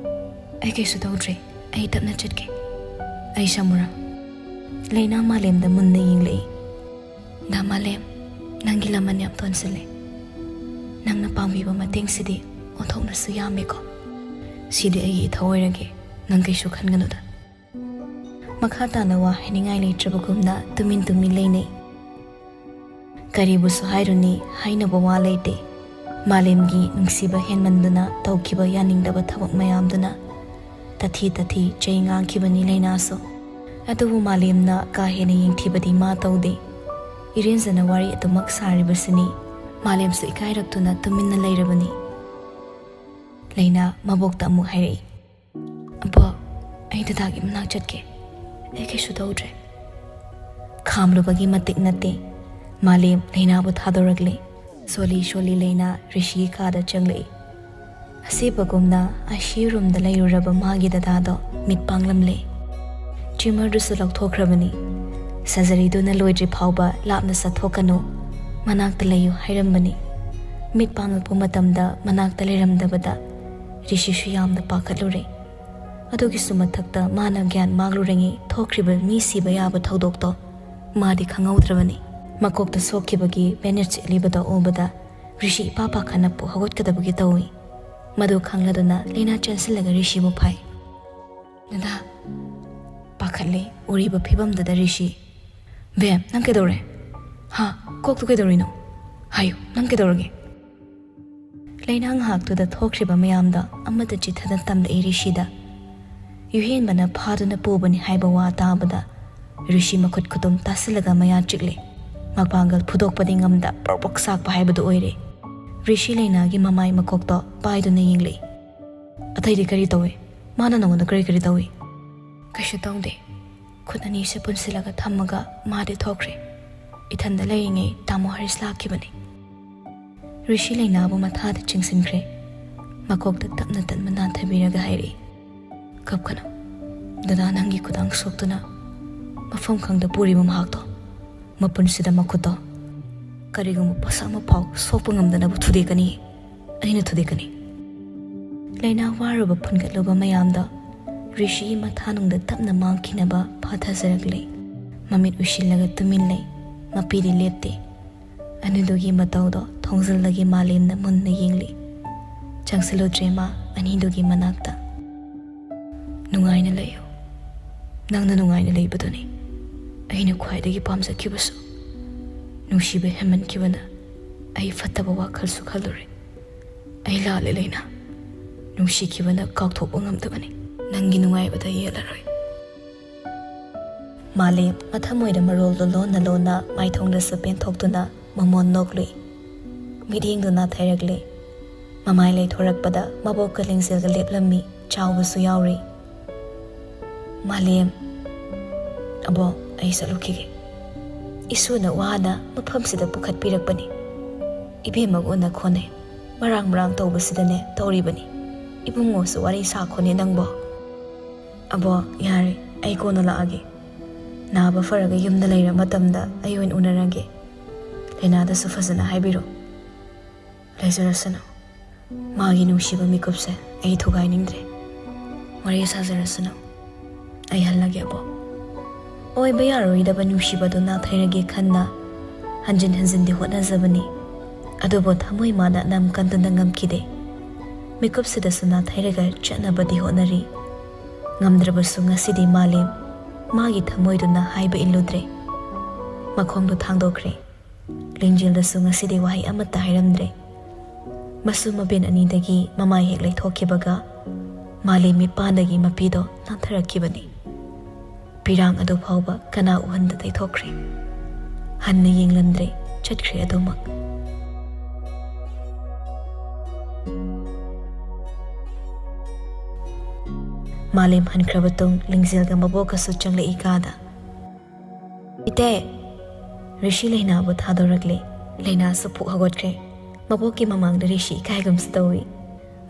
"ꯑꯩ ꯀꯩꯁꯨ ꯇꯧꯗ꯭ꯔꯦ, ꯑꯩ ꯇꯞꯅ ꯆꯠꯀꯦ꯫" "ꯑꯩ ꯁꯝꯃꯨꯔꯥ?" ꯂꯩꯅꯥ ꯃꯥꯂꯦꯝꯗ ꯃꯨꯟꯅ ꯌꯦꯡꯂꯛꯏ꯫ "ꯗꯥ ꯃꯥꯂꯦꯝ, ꯅꯪꯒꯤ ꯂꯃꯟ ꯌꯥꯝ ꯇꯣꯟꯁꯤꯜꯂꯦ꯫ ꯅꯪꯅ ꯄꯥꯡꯕꯤꯕ ꯃꯇꯦꯡꯁꯤꯗꯤ ꯑꯣꯟꯊꯣꯛꯅꯁꯨ ꯌꯥꯝꯃꯦꯀꯣ꯫ ꯁꯤꯗꯤ ꯑꯩꯒꯤ ꯏꯊꯧ ꯑꯣꯏꯔꯒꯦ, ꯅꯪ ꯀꯩꯁꯨ ꯈꯟꯒꯅꯨꯗ꯫" ꯃꯈꯥ ꯇꯥꯅ ꯋꯥ ꯍꯥꯏꯅꯤꯡꯉꯥꯏ ꯂꯩꯇ꯭ꯔꯕꯒꯨꯝꯅ ꯇꯨꯃꯤꯟ ꯇꯨꯃꯤꯟ ꯂꯩꯅꯩ꯫ ꯀꯔꯤꯕꯨꯁꯨ ꯍꯥꯏꯔꯨꯅꯤ, ꯍꯥꯏꯅꯕ ꯋꯥ ꯂꯩꯇꯦ꯫ ꯃꯥꯂꯦꯝꯒꯤ ꯅꯨꯡꯁꯤꯕ ꯍꯦꯟꯃꯟꯗꯨꯅ ꯇꯧꯈꯤꯕ ꯌꯥꯅꯤꯡꯗꯕ ꯊꯕꯛ ꯃꯌꯥꯝꯗꯨꯅ ꯇꯊꯤ ꯇꯊꯤ ꯆꯩ ꯉꯥꯡꯈꯤꯕꯅꯤ ꯂꯩꯅꯥꯁꯨ꯫ ꯑꯗꯨꯕꯨ ꯃꯥꯂꯦꯝꯅ ꯀꯥ ꯍꯦꯟꯅ ꯌꯦꯡꯊꯤꯕꯗꯤ ꯃꯥ ꯇꯧꯗꯦ꯫ ꯏꯔꯦꯟꯖꯅ ꯋꯥꯔꯤ ꯑꯗꯨꯃꯛ ꯁꯥꯔꯤꯕꯁꯤꯅꯤ꯫ ꯃꯥꯂꯦꯝꯁꯨ ꯏꯀꯥꯏꯔꯛꯇꯨꯅ ꯇꯨꯃꯤꯟꯅ ꯂꯩꯔꯕꯅꯤ꯫ ꯂꯩꯅꯥ ꯃꯕꯣꯛꯇ ꯑꯃꯨꯛ ꯍꯥꯏꯔꯛꯏ, "ꯑꯕꯣꯛ, ꯑꯩ ꯗꯗꯥꯒꯤ ꯃꯅꯥꯛ ꯆꯠꯀꯦ꯫ ꯑꯩ ꯀꯩꯁꯨ ꯇꯧꯗ꯭ꯔꯦ꯫" ꯈꯥꯝꯂꯨꯕꯒꯤ ꯃꯇꯤꯛ ꯅꯠꯇꯦ, ꯃꯥꯂꯦꯝ ꯂꯩꯅꯥꯕꯨ ꯊꯥꯗꯣꯔꯛꯂꯦ꯫ ꯁꯣꯜꯂꯤ ꯁꯣꯜꯂꯤ ꯂꯩꯅꯥ ꯔꯤꯁꯤꯒꯤ ꯀꯥꯗ ꯆꯪꯂꯛꯏ꯫ ꯑꯁꯤꯕꯒꯨꯝꯅ ICU roomꯗ ꯂꯩꯔꯨꯔꯕ ꯃꯥꯒꯤ ꯗꯗꯥꯗꯣ ꯃꯤꯠ ꯄꯥꯡꯂꯝꯂꯦ꯫ Tumorꯗꯨꯁꯨ ꯂꯧꯊꯣꯛꯈ꯭ꯔꯕꯅꯤ꯫ Surgeryꯗꯨꯅ ꯂꯣꯏꯗ꯭ꯔꯤ ꯐꯥꯎꯕ ꯂꯥꯞꯅ ꯆꯠꯊꯣꯛꯀꯅꯨ, ꯃꯅꯥꯛꯇ ꯂꯩꯌꯨ ꯍꯥꯏꯔꯝꯕꯅꯤ꯫ ꯃꯤꯠ ꯄꯥꯡꯂꯛꯄ ꯃꯇꯝꯗ ꯃꯅꯥꯛꯇ ꯂꯩꯔꯝꯗꯕꯗ ꯔꯤꯁꯤꯁꯨ ꯌꯥꯝꯅ ꯄꯥꯈꯠꯂꯨꯔꯦ꯫ ꯑꯗꯨꯒꯤꯁꯨ ꯃꯊꯛꯇ ꯃꯥꯅ ꯒ꯭ꯌꯥꯟ ꯃꯥꯡꯂꯨꯔꯤꯉꯩ ꯊꯣꯛꯈ꯭ꯔꯤꯕ ꯃꯤ ꯁꯤꯕ ꯌꯥꯕ ꯊꯧꯗꯣꯛꯇꯣ ꯃꯥꯗꯤ ꯈꯪꯍꯧꯗ꯭ꯔꯕꯅꯤ꯫ ꯃꯀꯣꯛꯇ ꯁꯣꯛꯈꯤꯕꯒꯤ bandage ꯂꯤꯠꯂꯤꯕꯗꯣ ꯎꯕꯗ ꯔꯤꯁꯤ ꯏꯄꯥ ꯄꯥꯈꯠꯅ ꯄꯨ ꯍꯧꯒꯠꯀꯗꯕꯒꯤ ꯇꯧꯏ꯫ ꯃꯗꯨ ꯈꯪꯂꯗꯨꯅ ꯂꯩꯅꯥ ꯆꯦꯟꯁꯤꯜꯂꯒ ꯔꯤꯁꯤꯕꯨ ꯐꯥꯏ꯫ "ꯗꯗꯥ!" ꯄꯥꯈꯠꯂꯦ ꯎꯔꯤꯕ ꯐꯤꯕꯝꯗꯨꯗ ꯔꯤꯁꯤ꯫ "ꯕꯦꯝ, ꯅꯪ ꯀꯩꯗꯧꯔꯦ? ꯍꯥ? ꯀꯣꯛꯇꯨ ꯀꯩꯗꯧꯔꯤꯅꯣ? ꯍꯥꯏꯌꯨ, ꯅꯪ ꯀꯩꯗꯧꯔꯒꯦ?" ꯂꯩꯅꯥ ꯉꯥꯏꯍꯥꯛꯇꯨꯗ ꯊꯣꯛꯈ꯭ꯔꯤꯕ ꯃꯌꯥꯝꯗꯣ ꯑꯃꯠꯇ ꯆꯤꯊꯗ ꯇꯝꯂꯛꯏ ꯔꯤꯁꯤꯗ꯫ ꯌꯨꯍꯦꯟꯕꯅ ꯐꯥꯗꯨꯅ ꯄꯨꯕꯅꯤ ꯍꯥꯏꯕ ꯋꯥ ꯇꯥꯕꯗ ꯔꯤꯁꯤ ꯃꯈꯨꯠ ꯈꯨꯇꯨꯝ ꯇꯥꯁꯤꯜꯂꯒ ꯃꯌꯥ ꯆꯤꯛꯂꯦ꯫ ꯃꯄꯥꯡꯒꯜ ꯐꯨꯗꯣꯛꯄꯗꯤ ꯉꯝꯗ ꯄ꯭ꯔꯣꯛ ꯄ꯭ꯔꯣꯛ ꯆꯥꯛꯄ ꯍꯥꯏꯕꯗꯨ ꯑꯣꯏꯔꯦ꯫ ꯔꯤꯁꯤ ꯂꯩꯅꯥꯒꯤ ꯃꯃꯥꯏ ꯃꯀꯣꯛꯇꯣ ꯄꯥꯏꯗꯨꯅ ꯌꯦꯡꯂꯛꯏ꯫ "ꯑꯇꯩꯗꯤ ꯀꯔꯤ ꯇꯧꯏ? ꯃꯥꯅ ꯅꯉꯣꯟꯗ ꯀꯔꯤ ꯀꯔꯤ ꯇꯧꯏ?" "ꯀꯩꯁꯨ ꯇꯧꯗꯦ꯫" ꯈꯨꯠ ꯑꯅꯤꯁꯦ ꯄꯨꯟꯁꯤꯜꯂꯒ ꯊꯝꯃꯒ ꯃꯥꯗꯤ ꯊꯣꯛꯈ꯭ꯔꯦ꯫ ꯏꯊꯟꯗ ꯂꯩꯔꯤꯉꯩ ꯇꯥꯃꯣ ꯍꯔꯤꯁ ꯂꯥꯛꯈꯤꯕꯅꯤ꯫ ꯔꯤꯁꯤ ꯂꯩꯅꯥꯕꯨ ꯃꯊꯥꯗ ꯆꯤꯡꯁꯤꯟꯈ꯭ꯔꯦ꯫ ꯃꯀꯣꯛꯇ ꯇꯞꯅ ꯇꯞꯅ ꯅꯥꯟꯊꯕꯤꯔꯒ ꯍꯥꯏꯔꯛꯏ, "ꯀꯞꯀꯅꯨ꯫ ꯗꯗꯥ ꯅꯪꯒꯤ ꯈꯨꯗꯥꯡ ꯁꯣꯛꯇꯨꯅ ꯃꯐꯝ ꯈꯪꯗ ꯄꯨꯔꯤꯕ ꯃꯍꯥꯛꯇꯣ ꯃꯄꯨꯟꯁꯤꯗ ꯃꯈꯨꯠꯇꯣ ꯀꯔꯤꯒꯨꯝꯕ ꯄꯣꯠꯁꯛ ꯑꯃ ꯐꯥꯎ ꯁꯣꯛꯄ ꯉꯝꯗꯅꯕ ꯊꯨꯗꯦꯛꯀꯅꯤ꯫ ꯑꯩꯅ ꯊꯨꯗꯦꯛꯀꯅꯤ꯫" ꯂꯩꯅꯥ ꯋꯥꯔꯨꯕ ꯐꯨꯟꯒꯠꯂꯨꯕ ꯃꯌꯥꯝꯗꯣ ꯔꯤꯁꯤꯒꯤ ꯃꯊꯥꯅꯨꯡꯗ ꯇꯞꯅ ꯃꯥꯡꯈꯤꯅꯕ ꯐꯥꯊꯖꯔꯛꯂꯦ꯫ ꯃꯃꯤꯠ ꯎꯏꯁꯤꯜꯂꯒ ꯇꯨꯃꯤꯟ ꯂꯩ꯫ ꯃꯄꯤꯗꯤ ꯂꯦꯞꯇꯦ꯫ ꯑꯅꯤꯗꯨꯒꯤ ꯃꯇꯧꯗꯣ ꯊꯣꯡꯖꯤꯜꯗꯒꯤ ꯃꯥꯂꯦꯝꯅ ꯃꯨꯟꯅ ꯌꯦꯡꯂꯤ꯫ ꯆꯪꯁꯤꯜꯂꯨꯗ꯭ꯔꯦ ꯃꯥ ꯑꯅꯤꯗꯨꯒꯤ ꯃꯅꯥꯛꯇ꯫ "ꯅꯨꯡꯉꯥꯏꯅ ꯂꯩꯌꯨ꯫ ꯅꯪꯅ ꯅꯨꯡꯉꯥꯏꯅ ꯂꯩꯕꯗꯨꯅꯤ ꯑꯩꯅ ꯈ꯭ꯋꯥꯏꯗꯒꯤ ꯄꯥꯝꯖꯈꯤꯕꯁꯨ꯫ ꯅꯨꯡꯁꯤꯕ ꯍꯦꯟꯃꯟꯈꯤꯕꯅ ꯑꯩ ꯐꯠꯇꯕ ꯋꯥꯈꯜꯁꯨ ꯈꯜꯂꯨꯔꯦ꯫ ꯑꯩ ꯂꯥꯜꯂꯦ, ꯂꯩꯅꯥ꯫ ꯅꯨꯡꯁꯤꯈꯤꯕꯅ ꯀꯥꯎꯊꯣꯛꯄ ꯉꯝꯗꯕꯅꯤ꯫ ꯅꯪꯒꯤ ꯅꯨꯡꯉꯥꯏꯕꯗ ꯌꯦꯜꯂꯔꯣꯏ꯫ ꯃꯥꯂꯦꯝ ꯃꯊꯃꯣꯏꯗ ꯃꯔꯣꯜꯗꯣ ꯂꯣꯟꯅ ꯂꯣꯟꯅ ꯃꯥꯏꯊꯣꯡꯗꯁꯨ ꯄꯦꯟꯊꯣꯛꯇꯨꯅ ꯃꯃꯣꯟ ꯅꯣꯛꯂꯨꯏ꯫ ꯃꯤꯠꯌꯦꯡꯗꯨ ꯅꯥꯊꯩꯔꯛꯂꯦ꯫ ꯃꯃꯥꯏ ꯂꯩꯊꯣꯔꯛꯄꯗ ꯃꯕꯣꯛꯀ ꯂꯤꯡꯖꯦꯜꯒ ꯂꯦꯞꯂꯝꯃꯤ, ꯆꯥꯎꯕꯁꯨ ꯌꯥꯎꯔꯤ꯫ ꯃꯥꯂꯦꯝ, ꯑꯕꯣꯛ, ꯑꯩ ꯆꯠꯂꯨꯈꯤꯒꯦ꯫ ꯏꯁꯨꯅ ꯋꯥꯅ ꯃꯐꯝꯁꯤꯗ ꯄꯨꯈꯠꯄꯤꯔꯛꯄꯅꯤ꯫ ꯏꯕꯦꯝꯃꯒ ꯎꯅ ꯈꯣꯟꯅꯩ꯫ ꯃꯔꯥꯡ ꯃꯔꯥꯡ ꯇꯧꯕꯁꯤꯗꯅꯦ ꯇꯧꯔꯤꯕꯅꯤ꯫ ꯏꯕꯨꯡꯉꯣꯁꯨ ꯋꯥꯔꯤ ꯁꯥꯈꯣꯅꯦ ꯅꯪꯕꯣ꯫ ꯑꯕꯣꯛ, ꯌꯥꯔꯦ, ꯑꯩ ꯀꯣꯟꯅ ꯂꯥꯛꯑꯒꯦ꯫ ꯅꯥꯕ ꯐꯔꯒ ꯌꯨꯝꯗ ꯂꯩꯔ ꯃꯇꯝꯗ ꯑꯩ ꯑꯣꯏꯅ ꯎꯅꯔꯒꯦ꯫ ꯂꯩꯅꯥꯗꯁꯨ ꯐꯖꯅ ꯍꯥꯏꯕꯤꯔꯣ꯫ ꯂꯩꯖꯔꯁꯅꯨ꯫ ꯃꯥꯒꯤ ꯅꯨꯡꯁꯤꯕ ꯃꯤꯀꯨꯞꯁꯦ ꯑꯩ ꯊꯨꯒꯥꯏꯅꯤꯡꯗ꯭ꯔꯦ꯫ ꯋꯥꯔꯤ ꯁꯥꯖꯔꯁꯅꯨ꯫ ꯑꯩ ꯍꯜꯂꯒꯦ, ꯑꯕꯣꯛ꯫ ꯑꯣꯏꯕ ꯌꯥꯔꯣꯏꯗꯕ ꯅꯨꯡꯁꯤꯕꯗꯨ ꯅꯥꯊꯩꯔꯒꯦ ꯈꯟꯅ ꯍꯟꯖꯤꯟ ꯍꯟꯖꯤꯟꯗꯤ ꯍꯣꯠꯅꯖꯕꯅꯤ꯫ ꯑꯗꯨꯕꯨ ꯊꯃꯣꯏ ꯃꯥꯅ ꯅꯝ ꯀꯟꯗꯨꯅ ꯉꯝꯈꯤꯗꯦ꯫ ꯃꯤꯀꯨꯞꯁꯤꯗꯁꯨ ꯅꯥꯊꯩꯔꯒ ꯆꯠꯅꯕꯗꯤ ꯍꯣꯠꯅꯔꯤ꯫ ꯉꯝꯗ꯭ꯔꯕꯁꯨ ꯉꯁꯤꯗꯤ ꯃꯥꯂꯦꯝ ꯃꯥꯒꯤ ꯊꯃꯣꯏꯗꯨꯅ ꯍꯥꯏꯕ ꯏꯜꯂꯨꯗ꯭ꯔꯦ꯫ ꯃꯈꯣꯡꯗꯨ ꯊꯥꯡꯗꯣꯛꯈ꯭ꯔꯦ꯫ ꯂꯤꯡꯖꯦꯜꯗꯁꯨ ꯉꯁꯤꯗꯤ ꯋꯥꯍꯩ ꯑꯃꯠꯇ ꯍꯥꯏꯔꯝꯗ꯭ꯔꯦ꯫ ꯃꯁꯨ ꯃꯕꯦꯟ ꯑꯅꯤꯗꯒꯤ ꯃꯃꯥꯏ ꯍꯦꯛ ꯂꯩꯊꯣꯛꯈꯤꯕꯒ ꯃꯥꯂꯦꯝ ꯃꯤꯠꯄꯥꯟꯗꯒꯤ ꯃꯄꯤꯗꯣ ꯅꯥꯟꯊꯔꯛꯈꯤꯕꯅꯤ꯫ ꯄꯤꯔꯥꯡ ꯑꯗꯨ ꯐꯥꯎꯕ ꯀꯅꯥ ꯎꯍꯟꯗ ꯇꯩꯊꯣꯛꯈ꯭ꯔꯦ꯫ ꯍꯟꯅ ꯌꯦꯡꯂꯝꯗ꯭ꯔꯦ, ꯆꯠꯈ꯭ꯔꯦ ꯑꯗꯨꯃꯛ꯫ ꯃꯥꯂꯦꯝ ꯍꯟꯈ꯭ꯔꯕ ꯇꯨꯡ ꯂꯤꯡꯖꯦꯜꯒ ꯃꯕꯣꯛꯀꯁꯨ ꯆꯪꯂꯛꯏ ꯀꯥꯗ꯫ "ꯏꯇꯩ!" ꯔꯤꯁꯤ ꯂꯩꯅꯥꯕꯨ ꯊꯥꯗꯣꯔꯛꯂꯦ꯫ ꯂꯩꯅꯥꯁꯨ ꯐꯨꯛ ꯍꯧꯒꯠꯈ꯭ꯔꯦ꯫ ꯃꯕꯣꯛꯀꯤ ꯃꯃꯥꯡꯗ ꯔꯤꯁꯤ ꯏꯀꯥꯏꯒꯨꯝꯁꯨ ꯇꯧꯏ꯫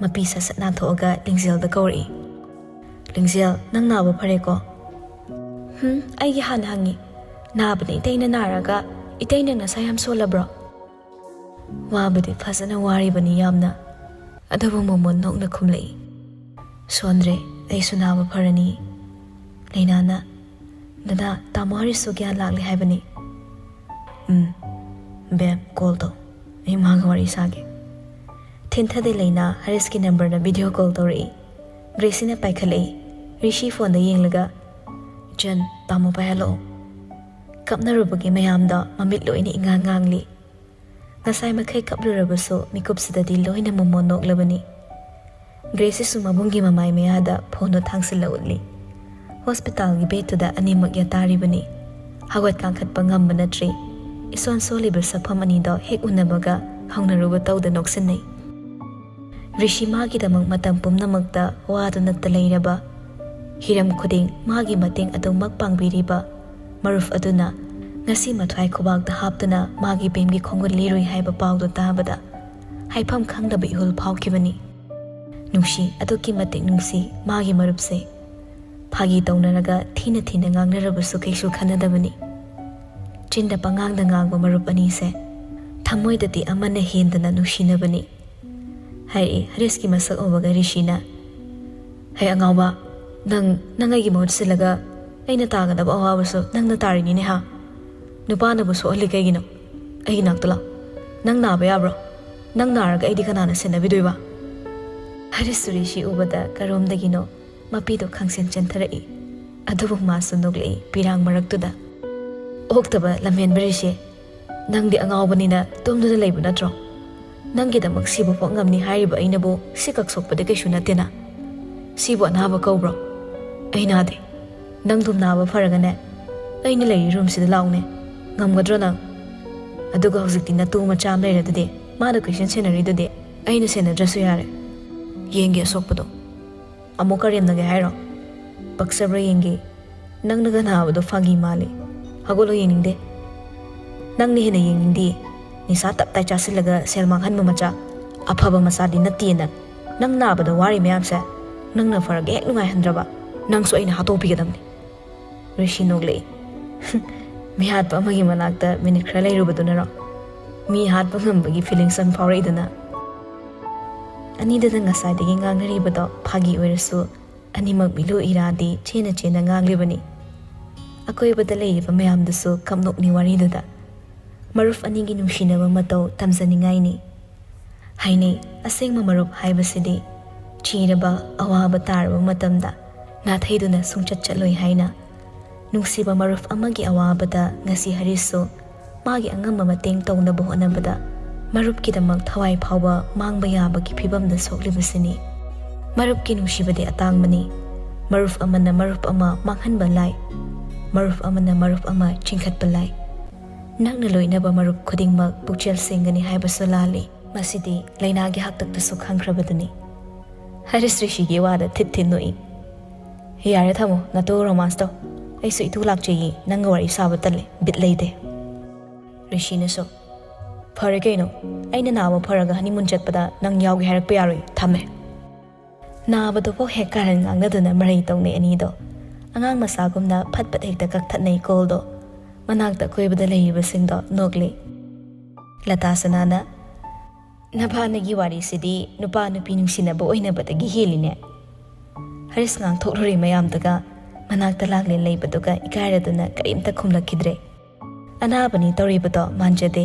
ꯃꯄꯤ ꯁꯠ ꯁꯠ ꯅꯥꯟꯊꯣꯛꯑꯒ ꯂꯤꯡꯖꯦꯜꯗ ꯀꯧꯔꯛꯏ꯫ "ꯂꯤꯡꯖꯦꯜ, ꯅꯪ ꯅꯥꯕ ꯐꯔꯦꯀꯣ?" "ꯍꯨꯝ, ꯑꯩꯒꯤ ꯍꯥꯟꯅ ꯍꯪꯉꯤ꯫ ꯅꯥꯕꯅ ꯏꯇꯩꯅ ꯅꯥꯔꯒ ꯏꯇꯩ ꯅꯪ ꯅꯁꯥ ꯌꯥꯝ ꯁꯣꯜꯂꯕ꯭ꯔꯣ?" ꯋꯥꯕꯨꯗꯤ ꯐꯖꯅ ꯋꯥꯔꯤꯕꯅꯤ ꯌꯥꯝꯅ꯫ ꯑꯗꯨꯕꯨ ꯃꯣꯃꯣꯟ ꯅꯣꯛꯅ ꯈꯨꯝꯂꯛꯏ꯫ "ꯁꯣꯟꯗ꯭ꯔꯦ, ꯑꯩꯁꯨ ꯅꯥꯕ ꯐꯔꯅꯤ꯫" ꯂꯩꯅꯥꯅ, "ꯗꯗꯥ, ꯇꯥꯃꯣ ꯍꯔꯤꯁꯁꯨ ꯒ꯭ꯌꯥꯟ ꯂꯥꯛꯂꯦ ꯍꯥꯏꯕꯅꯤ꯫" "ꯎꯝ, ꯕꯦꯝ, ꯀꯣꯜ ꯇꯧ꯫ ꯑꯩ ꯃꯥꯒ ꯋꯥꯔꯤ ꯁꯥꯒꯦ꯫" ꯊꯤꯟꯊꯗꯦ ꯂꯩꯅꯥ ꯍꯔꯤꯁꯀꯤ ꯅꯝꯕꯔꯗ ꯚꯤꯗꯤꯑꯣ ꯀꯣꯜ ꯇꯧꯔꯛꯏ꯫ ꯒ꯭ꯔꯦꯁꯤꯅ ꯄꯥꯏꯈꯠꯂꯛꯏ꯫ ꯔꯤꯁꯤ ꯐꯣꯟꯗ ꯌꯦꯡꯂꯒ, "ꯏꯆꯟ, ꯇꯥꯃꯣ ꯄꯥꯏꯍꯜꯂꯛꯑꯣ꯫" ꯀꯞꯅꯔꯨꯕꯒꯤ ꯃꯌꯥꯝꯗꯣ ꯃꯃꯤꯠ ꯂꯣꯏꯅ ꯏꯉꯥꯡ ꯉꯥꯡꯂꯤ꯫ ꯉꯁꯥꯏ ꯃꯈꯩ ꯀꯞꯂꯨꯔꯕꯁꯨ ꯃꯤꯀꯨꯞꯁꯤꯗꯗꯤ ꯂꯣꯏꯅ ꯃꯣꯃꯣꯟ ꯅꯣꯛꯂꯕꯅꯤ꯫ ꯒ꯭ꯔꯦꯁꯤꯁꯨ ꯃꯕꯨꯡꯒꯤ ꯃꯃꯥꯏ ꯃꯌꯥꯗ ꯐꯣꯟꯗꯨ ꯊꯥꯡꯁꯤꯜꯂ ꯎꯠꯂꯤ꯫ ꯍꯣꯁꯄꯤꯇꯥꯜꯒꯤ ꯕꯦꯗꯇꯨꯗ ꯑꯅꯤꯃꯛ ꯌꯥꯇꯥꯔꯤꯕꯅꯤ꯫ ꯍꯧꯒꯠ ꯀꯥꯡꯈꯠꯄ ꯉꯝꯕ ꯅꯠꯇ꯭ꯔꯤ꯫ ꯏꯁꯣꯟ ꯁꯣꯜꯂꯤꯕ ꯁꯛꯐꯝ ꯑꯅꯤꯗꯣ ꯍꯦꯛ ꯎꯅꯕꯒ ꯍꯧꯅꯔꯨꯕ ꯇꯧꯗ ꯅꯣꯛꯁꯤꯟꯅꯩ꯫ ꯔꯤꯁꯤ ꯃꯥꯒꯤꯗꯃꯛ ꯃꯇꯝ ꯄꯨꯝꯅꯃꯛꯇ ꯋꯥꯗꯨꯅꯇ ꯂꯩꯔꯕ, ꯍꯤꯔꯝ ꯈꯨꯗꯤꯡ ꯃꯥꯒꯤ ꯃꯇꯦꯡ ꯑꯗꯨꯃꯛ ꯄꯥꯡꯕꯤꯔꯤꯕ ꯃꯔꯨꯞ ꯑꯗꯨꯅ ꯉꯁꯤ ꯃꯊ꯭ꯋꯥꯏ ꯈꯨꯕꯥꯛꯇ ꯍꯥꯞꯇꯨꯅ ꯃꯥꯒꯤ ꯕꯦꯝꯒꯤ ꯈꯣꯡꯒꯨꯜ ꯂꯤꯔꯨꯏ ꯍꯥꯏꯕ ꯄꯥꯎꯗꯨ ꯇꯥꯕꯗ ꯍꯥꯏꯐꯝ ꯈꯪꯗꯕ ꯏꯍꯨꯜ ꯐꯥꯎꯈꯤꯕꯅꯤ꯫ ꯅꯨꯡꯁꯤ, ꯑꯗꯨꯛꯀꯤ ꯃꯇꯤꯛ ꯅꯨꯡꯁꯤ ꯃꯥꯒꯤ ꯃꯔꯨꯞꯁꯦ꯫ ꯐꯥꯒꯤ ꯇꯧꯅꯔꯒ ꯊꯤꯅ ꯊꯤꯅ ꯉꯥꯡꯅꯔꯕꯁꯨ ꯀꯩꯁꯨ ꯈꯟꯅꯗꯕꯅꯤ꯫ ꯆꯤꯟꯗ ꯄꯉꯥꯡꯗ ꯉꯥꯡꯕ ꯃꯔꯨꯞ ꯑꯅꯤꯁꯦ ꯊꯃꯣꯏꯗꯗꯤ ꯑꯃꯅ ꯍꯦꯟꯗꯅ ꯅꯨꯡꯁꯤꯅꯕꯅꯤ꯫ ꯍꯥꯏꯔꯛꯏ ꯍꯔꯤꯁꯀꯤ ꯃꯁꯛ ꯎꯕꯒ ꯔꯤꯁꯤꯅ, "ꯍꯩ ꯑꯉꯥꯎꯕ, ꯅꯪ, ꯅꯪ ꯑꯩꯒꯤ ꯃꯍꯨꯠ ꯁꯤꯜꯂꯒ ꯑꯩꯅ ꯇꯥꯒꯗꯕ ꯑꯋꯥꯕꯁꯨ ꯅꯪꯅ ꯇꯥꯔꯤꯅꯤꯅꯦ ꯍꯥ? ꯅꯨꯄꯥꯅꯕꯨ ꯁꯣꯛꯍꯜꯂꯤ ꯀꯩꯒꯤꯅꯣ? ꯑꯩꯒꯤ ꯅꯥꯛꯇ ꯂꯥꯛ꯫ ꯅꯪ ꯅꯥꯕ ꯌꯥꯕ꯭ꯔꯣ? ꯅꯪ ꯅꯥꯔꯒ ꯑꯩꯗꯤ ꯀꯅꯥꯅ ꯁꯦꯟꯅꯕꯤꯗꯣꯏꯕ?" ꯍꯔꯤꯁꯁꯨ ꯔꯤꯁꯤ ꯎꯕꯗ ꯀꯔꯣꯝꯗꯒꯤꯅꯣ ꯃꯄꯤꯗꯣ ꯈꯪꯁꯦꯟ ꯆꯦꯟꯊꯔꯛꯏ꯫ ꯑꯗꯨꯕꯨ ꯃꯥꯁꯨ ꯅꯣꯛꯂꯛꯏ ꯄꯤꯔꯥꯡ ꯃꯔꯛꯇꯨꯗ꯫ "ꯑꯣꯛꯇꯕ ꯂꯝꯍꯦꯟꯕ ꯔꯤꯁꯤ, ꯅꯪꯗꯤ ꯑꯉꯥꯎꯕꯅꯤꯅ ꯇꯨꯝꯗꯨꯅ ꯂꯩꯕ ꯅꯠꯇ꯭ꯔꯣ? ꯅꯪꯒꯤꯗꯃꯛ ꯁꯤꯕ ꯐꯥꯎ ꯉꯝꯅꯤ ꯍꯥꯏꯔꯤꯕ ꯑꯩꯅꯕꯨ ꯁꯤ ꯀꯛ ꯁꯣꯛꯄꯗꯤ ꯀꯩꯁꯨ ꯅꯠꯇꯦꯅ꯫ ꯁꯤꯕꯨ ꯑꯅꯥꯕ ꯀꯧꯕ꯭ꯔꯣ? ꯑꯩ ꯅꯥꯗꯦ꯫ ꯅꯪꯗꯨꯝ ꯅꯥꯕ ꯐꯔꯒꯅꯦ, ꯑꯩꯅ ꯂꯩꯔꯤ ꯔꯨꯝꯁꯤꯗ ꯂꯥꯛꯎꯅꯦ꯫ ꯉꯝꯒꯗ꯭ꯔꯣ ꯅꯪ? ꯑꯗꯨꯒ ꯍꯧꯖꯤꯛꯇꯤ ꯅꯇꯨ ꯃꯆꯥ ꯑꯃ ꯂꯩꯔꯗꯨꯗꯤ, ꯃꯥꯅ ꯀꯣꯏꯁꯦꯟ ꯁꯦꯟꯅꯔꯤꯗꯨꯗꯤ꯫ ꯑꯩꯅ ꯁꯦꯟꯅꯗ꯭ꯔꯁꯨ ꯌꯥꯔꯦ꯫ ꯌꯦꯡꯒꯦ ꯑꯁꯣꯛꯄꯗꯣ꯫ ꯑꯃꯨꯛꯀ ꯔꯦꯝꯅꯒꯦ ꯍꯥꯏꯔꯣ? ꯄꯛꯆꯕ꯭ꯔꯥ ꯌꯦꯡꯒꯦ꯫ ꯅꯪꯅꯒ ꯅꯥꯕꯗꯣ ꯐꯥꯒꯤ ꯃꯥꯜꯂꯤ꯫ ꯍꯧꯒꯠꯂꯣ, ꯌꯦꯡꯅꯤꯡꯗꯦ꯫ ꯅꯪꯅ ꯍꯦꯟꯅ ꯌꯦꯡꯅꯤꯡꯗꯦ꯫ ꯅꯤꯁꯥ ꯇꯞ ꯇꯥꯏ ꯆꯥꯁꯤꯜꯂꯒ ꯁꯦꯜ ꯃꯥꯡꯍꯟꯕ ꯃꯆꯥ꯫ ꯑꯐꯕ ꯃꯆꯥꯗꯤ ꯅꯠꯇꯦ ꯅꯪ꯫ ꯅꯪ ꯅꯥꯕꯗ ꯋꯥꯔꯤ ꯃꯌꯥꯝꯁꯦ ꯅꯪꯅ ꯐꯔꯒ ꯍꯦꯛ ꯅꯨꯡꯉꯥꯏꯍꯟꯗ꯭ꯔꯕ, ꯅꯪꯁꯨ ꯑꯩꯅ ꯍꯥꯠꯇꯣꯛꯄꯤꯒꯗꯕꯅꯤ꯫ ꯔꯤꯁꯤ ꯅꯣꯛꯂꯛꯏ꯫ ꯃꯤꯍꯥꯠꯄ ꯑꯃꯒꯤ ꯃꯅꯥꯛꯇ ꯃꯤꯅꯤꯠ ꯈꯔ ꯂꯩꯔꯨꯕꯗꯨꯅꯔꯣ? ꯃꯤ ꯍꯥꯠꯄ ꯉꯝꯕꯒꯤ ꯐꯤꯂꯤꯡꯁ ꯑꯃ ꯐꯥꯎꯔꯛꯏꯗꯨꯅ꯫ ꯑꯅꯤꯗꯨꯅ ꯉꯁꯥꯏꯗꯒꯤ ꯉꯥꯡꯅꯔꯤꯕꯗꯣ ꯐꯥꯒꯤ ꯑꯣꯏꯔꯁꯨ ꯑꯅꯤꯃꯛ ꯃꯤꯂꯨ ꯏꯔꯥꯗꯤ ꯆꯦꯅ ꯆꯦꯅ ꯉꯥꯡꯂꯤꯕꯅꯤ꯫ ꯑꯀꯣꯏꯕꯗ ꯂꯩꯔꯤꯕ ꯃꯌꯥꯝꯗꯨꯁꯨ ꯀꯞꯅꯣꯛꯅꯤ ꯋꯥꯔꯤꯗꯨꯗ꯫ ꯃꯔꯨꯞ ꯑꯅꯤꯒꯤ ꯅꯨꯡꯁꯤꯅꯕ ꯃꯇꯧ ꯇꯝꯖꯅꯤꯡꯉꯥꯏꯅꯤ꯫ ꯍꯥꯏꯅꯩ, ꯑꯁꯦꯡꯕ ꯃꯔꯨꯞ ꯍꯥꯏꯕꯁꯤꯗꯤ ꯆꯤꯔꯕ ꯑꯋꯥꯕ ꯇꯥꯔꯕ ꯃꯇꯝꯗ ꯅꯥꯊꯩꯗꯨꯅ ꯁꯨꯡꯆꯠ ꯆꯠꯂꯣꯏ ꯍꯥꯏꯅ꯫ ꯅꯨꯡꯁꯤꯕ ꯃꯔꯨꯞ ꯑꯃꯒꯤ ꯑꯋꯥꯕꯗ ꯉꯁꯤ ꯍꯔꯤꯁꯁꯨ ꯃꯥꯒꯤ ꯑꯉꯝꯕ ꯃꯇꯦꯡ ꯇꯧꯅꯕ ꯍꯣꯠꯅꯕꯗ ꯃꯔꯨꯞꯀꯤꯗꯃꯛ ꯊꯋꯥꯏ ꯐꯥꯎꯕ ꯃꯥꯡꯕ ꯌꯥꯕꯒꯤ ꯐꯤꯕꯝꯗ ꯁꯣꯛꯂꯤꯕꯁꯤꯅꯤ꯫ ꯃꯔꯨꯞꯀꯤ ꯅꯨꯡꯁꯤꯕꯗꯤ ꯑꯇꯥꯡꯕꯅꯤ꯫ ꯃꯔꯨꯞ ꯑꯃꯅ ꯃꯔꯨꯞ ꯑꯃ ꯃꯥꯡꯍꯟꯕ ꯂꯥꯏ꯫ ꯃꯔꯨꯞ ꯑꯃꯅ ꯃꯔꯨꯞ ꯑꯃ ꯆꯤꯡꯈꯠꯄ ꯂꯥꯏ꯫ ꯅꯪꯅ ꯂꯣꯏꯅꯕ ꯃꯔꯨꯞ ꯈꯨꯗꯤꯡꯃꯛ ꯄꯨꯛꯆꯦꯜ ꯁꯦꯡꯒꯅꯤ ꯍꯥꯏꯕꯁꯨ ꯂꯥꯜꯂꯤ꯫ ꯃꯁꯤꯗꯤ ꯂꯥꯏꯅꯥꯒꯤ ꯍꯥꯛꯇꯛꯇꯁꯨ ꯈꯪꯈ꯭ꯔꯕꯗꯨꯅꯤ꯫ ꯍꯔꯤꯁ ꯔꯤꯁꯤꯒꯤ ꯋꯥꯗ ꯊꯤꯠ ꯊꯤꯠ ꯅꯣꯛꯏ꯫ "ꯌꯥꯔꯦ, ꯊꯝꯃꯣ, ꯅꯇꯨ ꯔꯣꯃꯥꯟꯁꯇꯣ꯫ ꯑꯩꯁꯨ ꯏꯇꯨ ꯂꯥꯛꯆꯩꯌꯦ, ꯅꯪꯒ ꯋꯥꯔꯤ ꯁꯥꯕ ꯇꯜꯂꯦ, ꯕꯤꯠ ꯂꯩꯇꯦ"꯫ ꯔꯤꯁꯤꯅꯁꯨ, "ꯐꯔꯦ ꯀꯩꯅꯣ, ꯑꯩꯅ ꯅꯥꯕ ꯐꯔꯒ ꯍꯅꯤꯃꯨꯟ ꯆꯠꯄꯗ ꯅꯪ ꯌꯥꯎꯒꯦ ꯍꯥꯏꯔꯛꯄ ꯌꯥꯔꯣꯏ, ꯊꯝꯃꯦ"꯫ ꯅꯥꯕꯗꯨꯐꯥꯎ ꯍꯦꯛ ꯀꯥꯔꯟ ꯉꯥꯡꯅꯗꯨꯅ ꯃꯔꯩ ꯇꯧꯅꯩ ꯑꯅꯤꯗꯣ꯫ ꯑꯉꯥꯡ ꯃꯆꯥꯒꯨꯝꯅ ꯐꯠ ꯐꯠ ꯍꯦꯛꯇ ꯀꯛꯊꯠꯅꯩ ꯀꯣꯜꯗꯣ꯫ ꯃꯅꯥꯛꯇ ꯑꯀꯣꯏꯕꯗ ꯂꯩꯔꯤꯕꯁꯤꯡꯗꯣ ꯅꯣꯛꯂꯤ꯫ ꯂꯇꯥ ꯁꯅꯥꯅ, "ꯅꯕꯥꯅꯤꯒꯤ ꯋꯥꯔꯤꯁꯤꯗꯤ ꯅꯨꯄꯥ ꯅꯨꯄꯤ ꯅꯨꯡꯁꯤꯅꯕ ꯑꯣꯏꯅꯕꯗꯒꯤ ꯍꯦꯜꯂꯤꯅꯦ"꯫ ꯍꯔꯤꯁ ꯉꯥꯡꯊꯣꯛꯂꯨꯔꯤ ꯃꯌꯥꯝꯗꯨꯒ ꯃꯅꯥꯛꯇ ꯂꯥꯡꯂꯦꯟ ꯂꯩꯕꯗꯨꯒ ꯏꯀꯥꯏꯔꯗꯨꯅ ꯀꯔꯤꯝꯇ ꯈꯨꯝꯂꯛꯈꯤꯗ꯭ꯔꯦ꯫ ꯑꯅꯥꯕꯅꯤ ꯇꯧꯔꯤꯕꯗꯣ ꯃꯥꯟꯖꯗꯦ꯫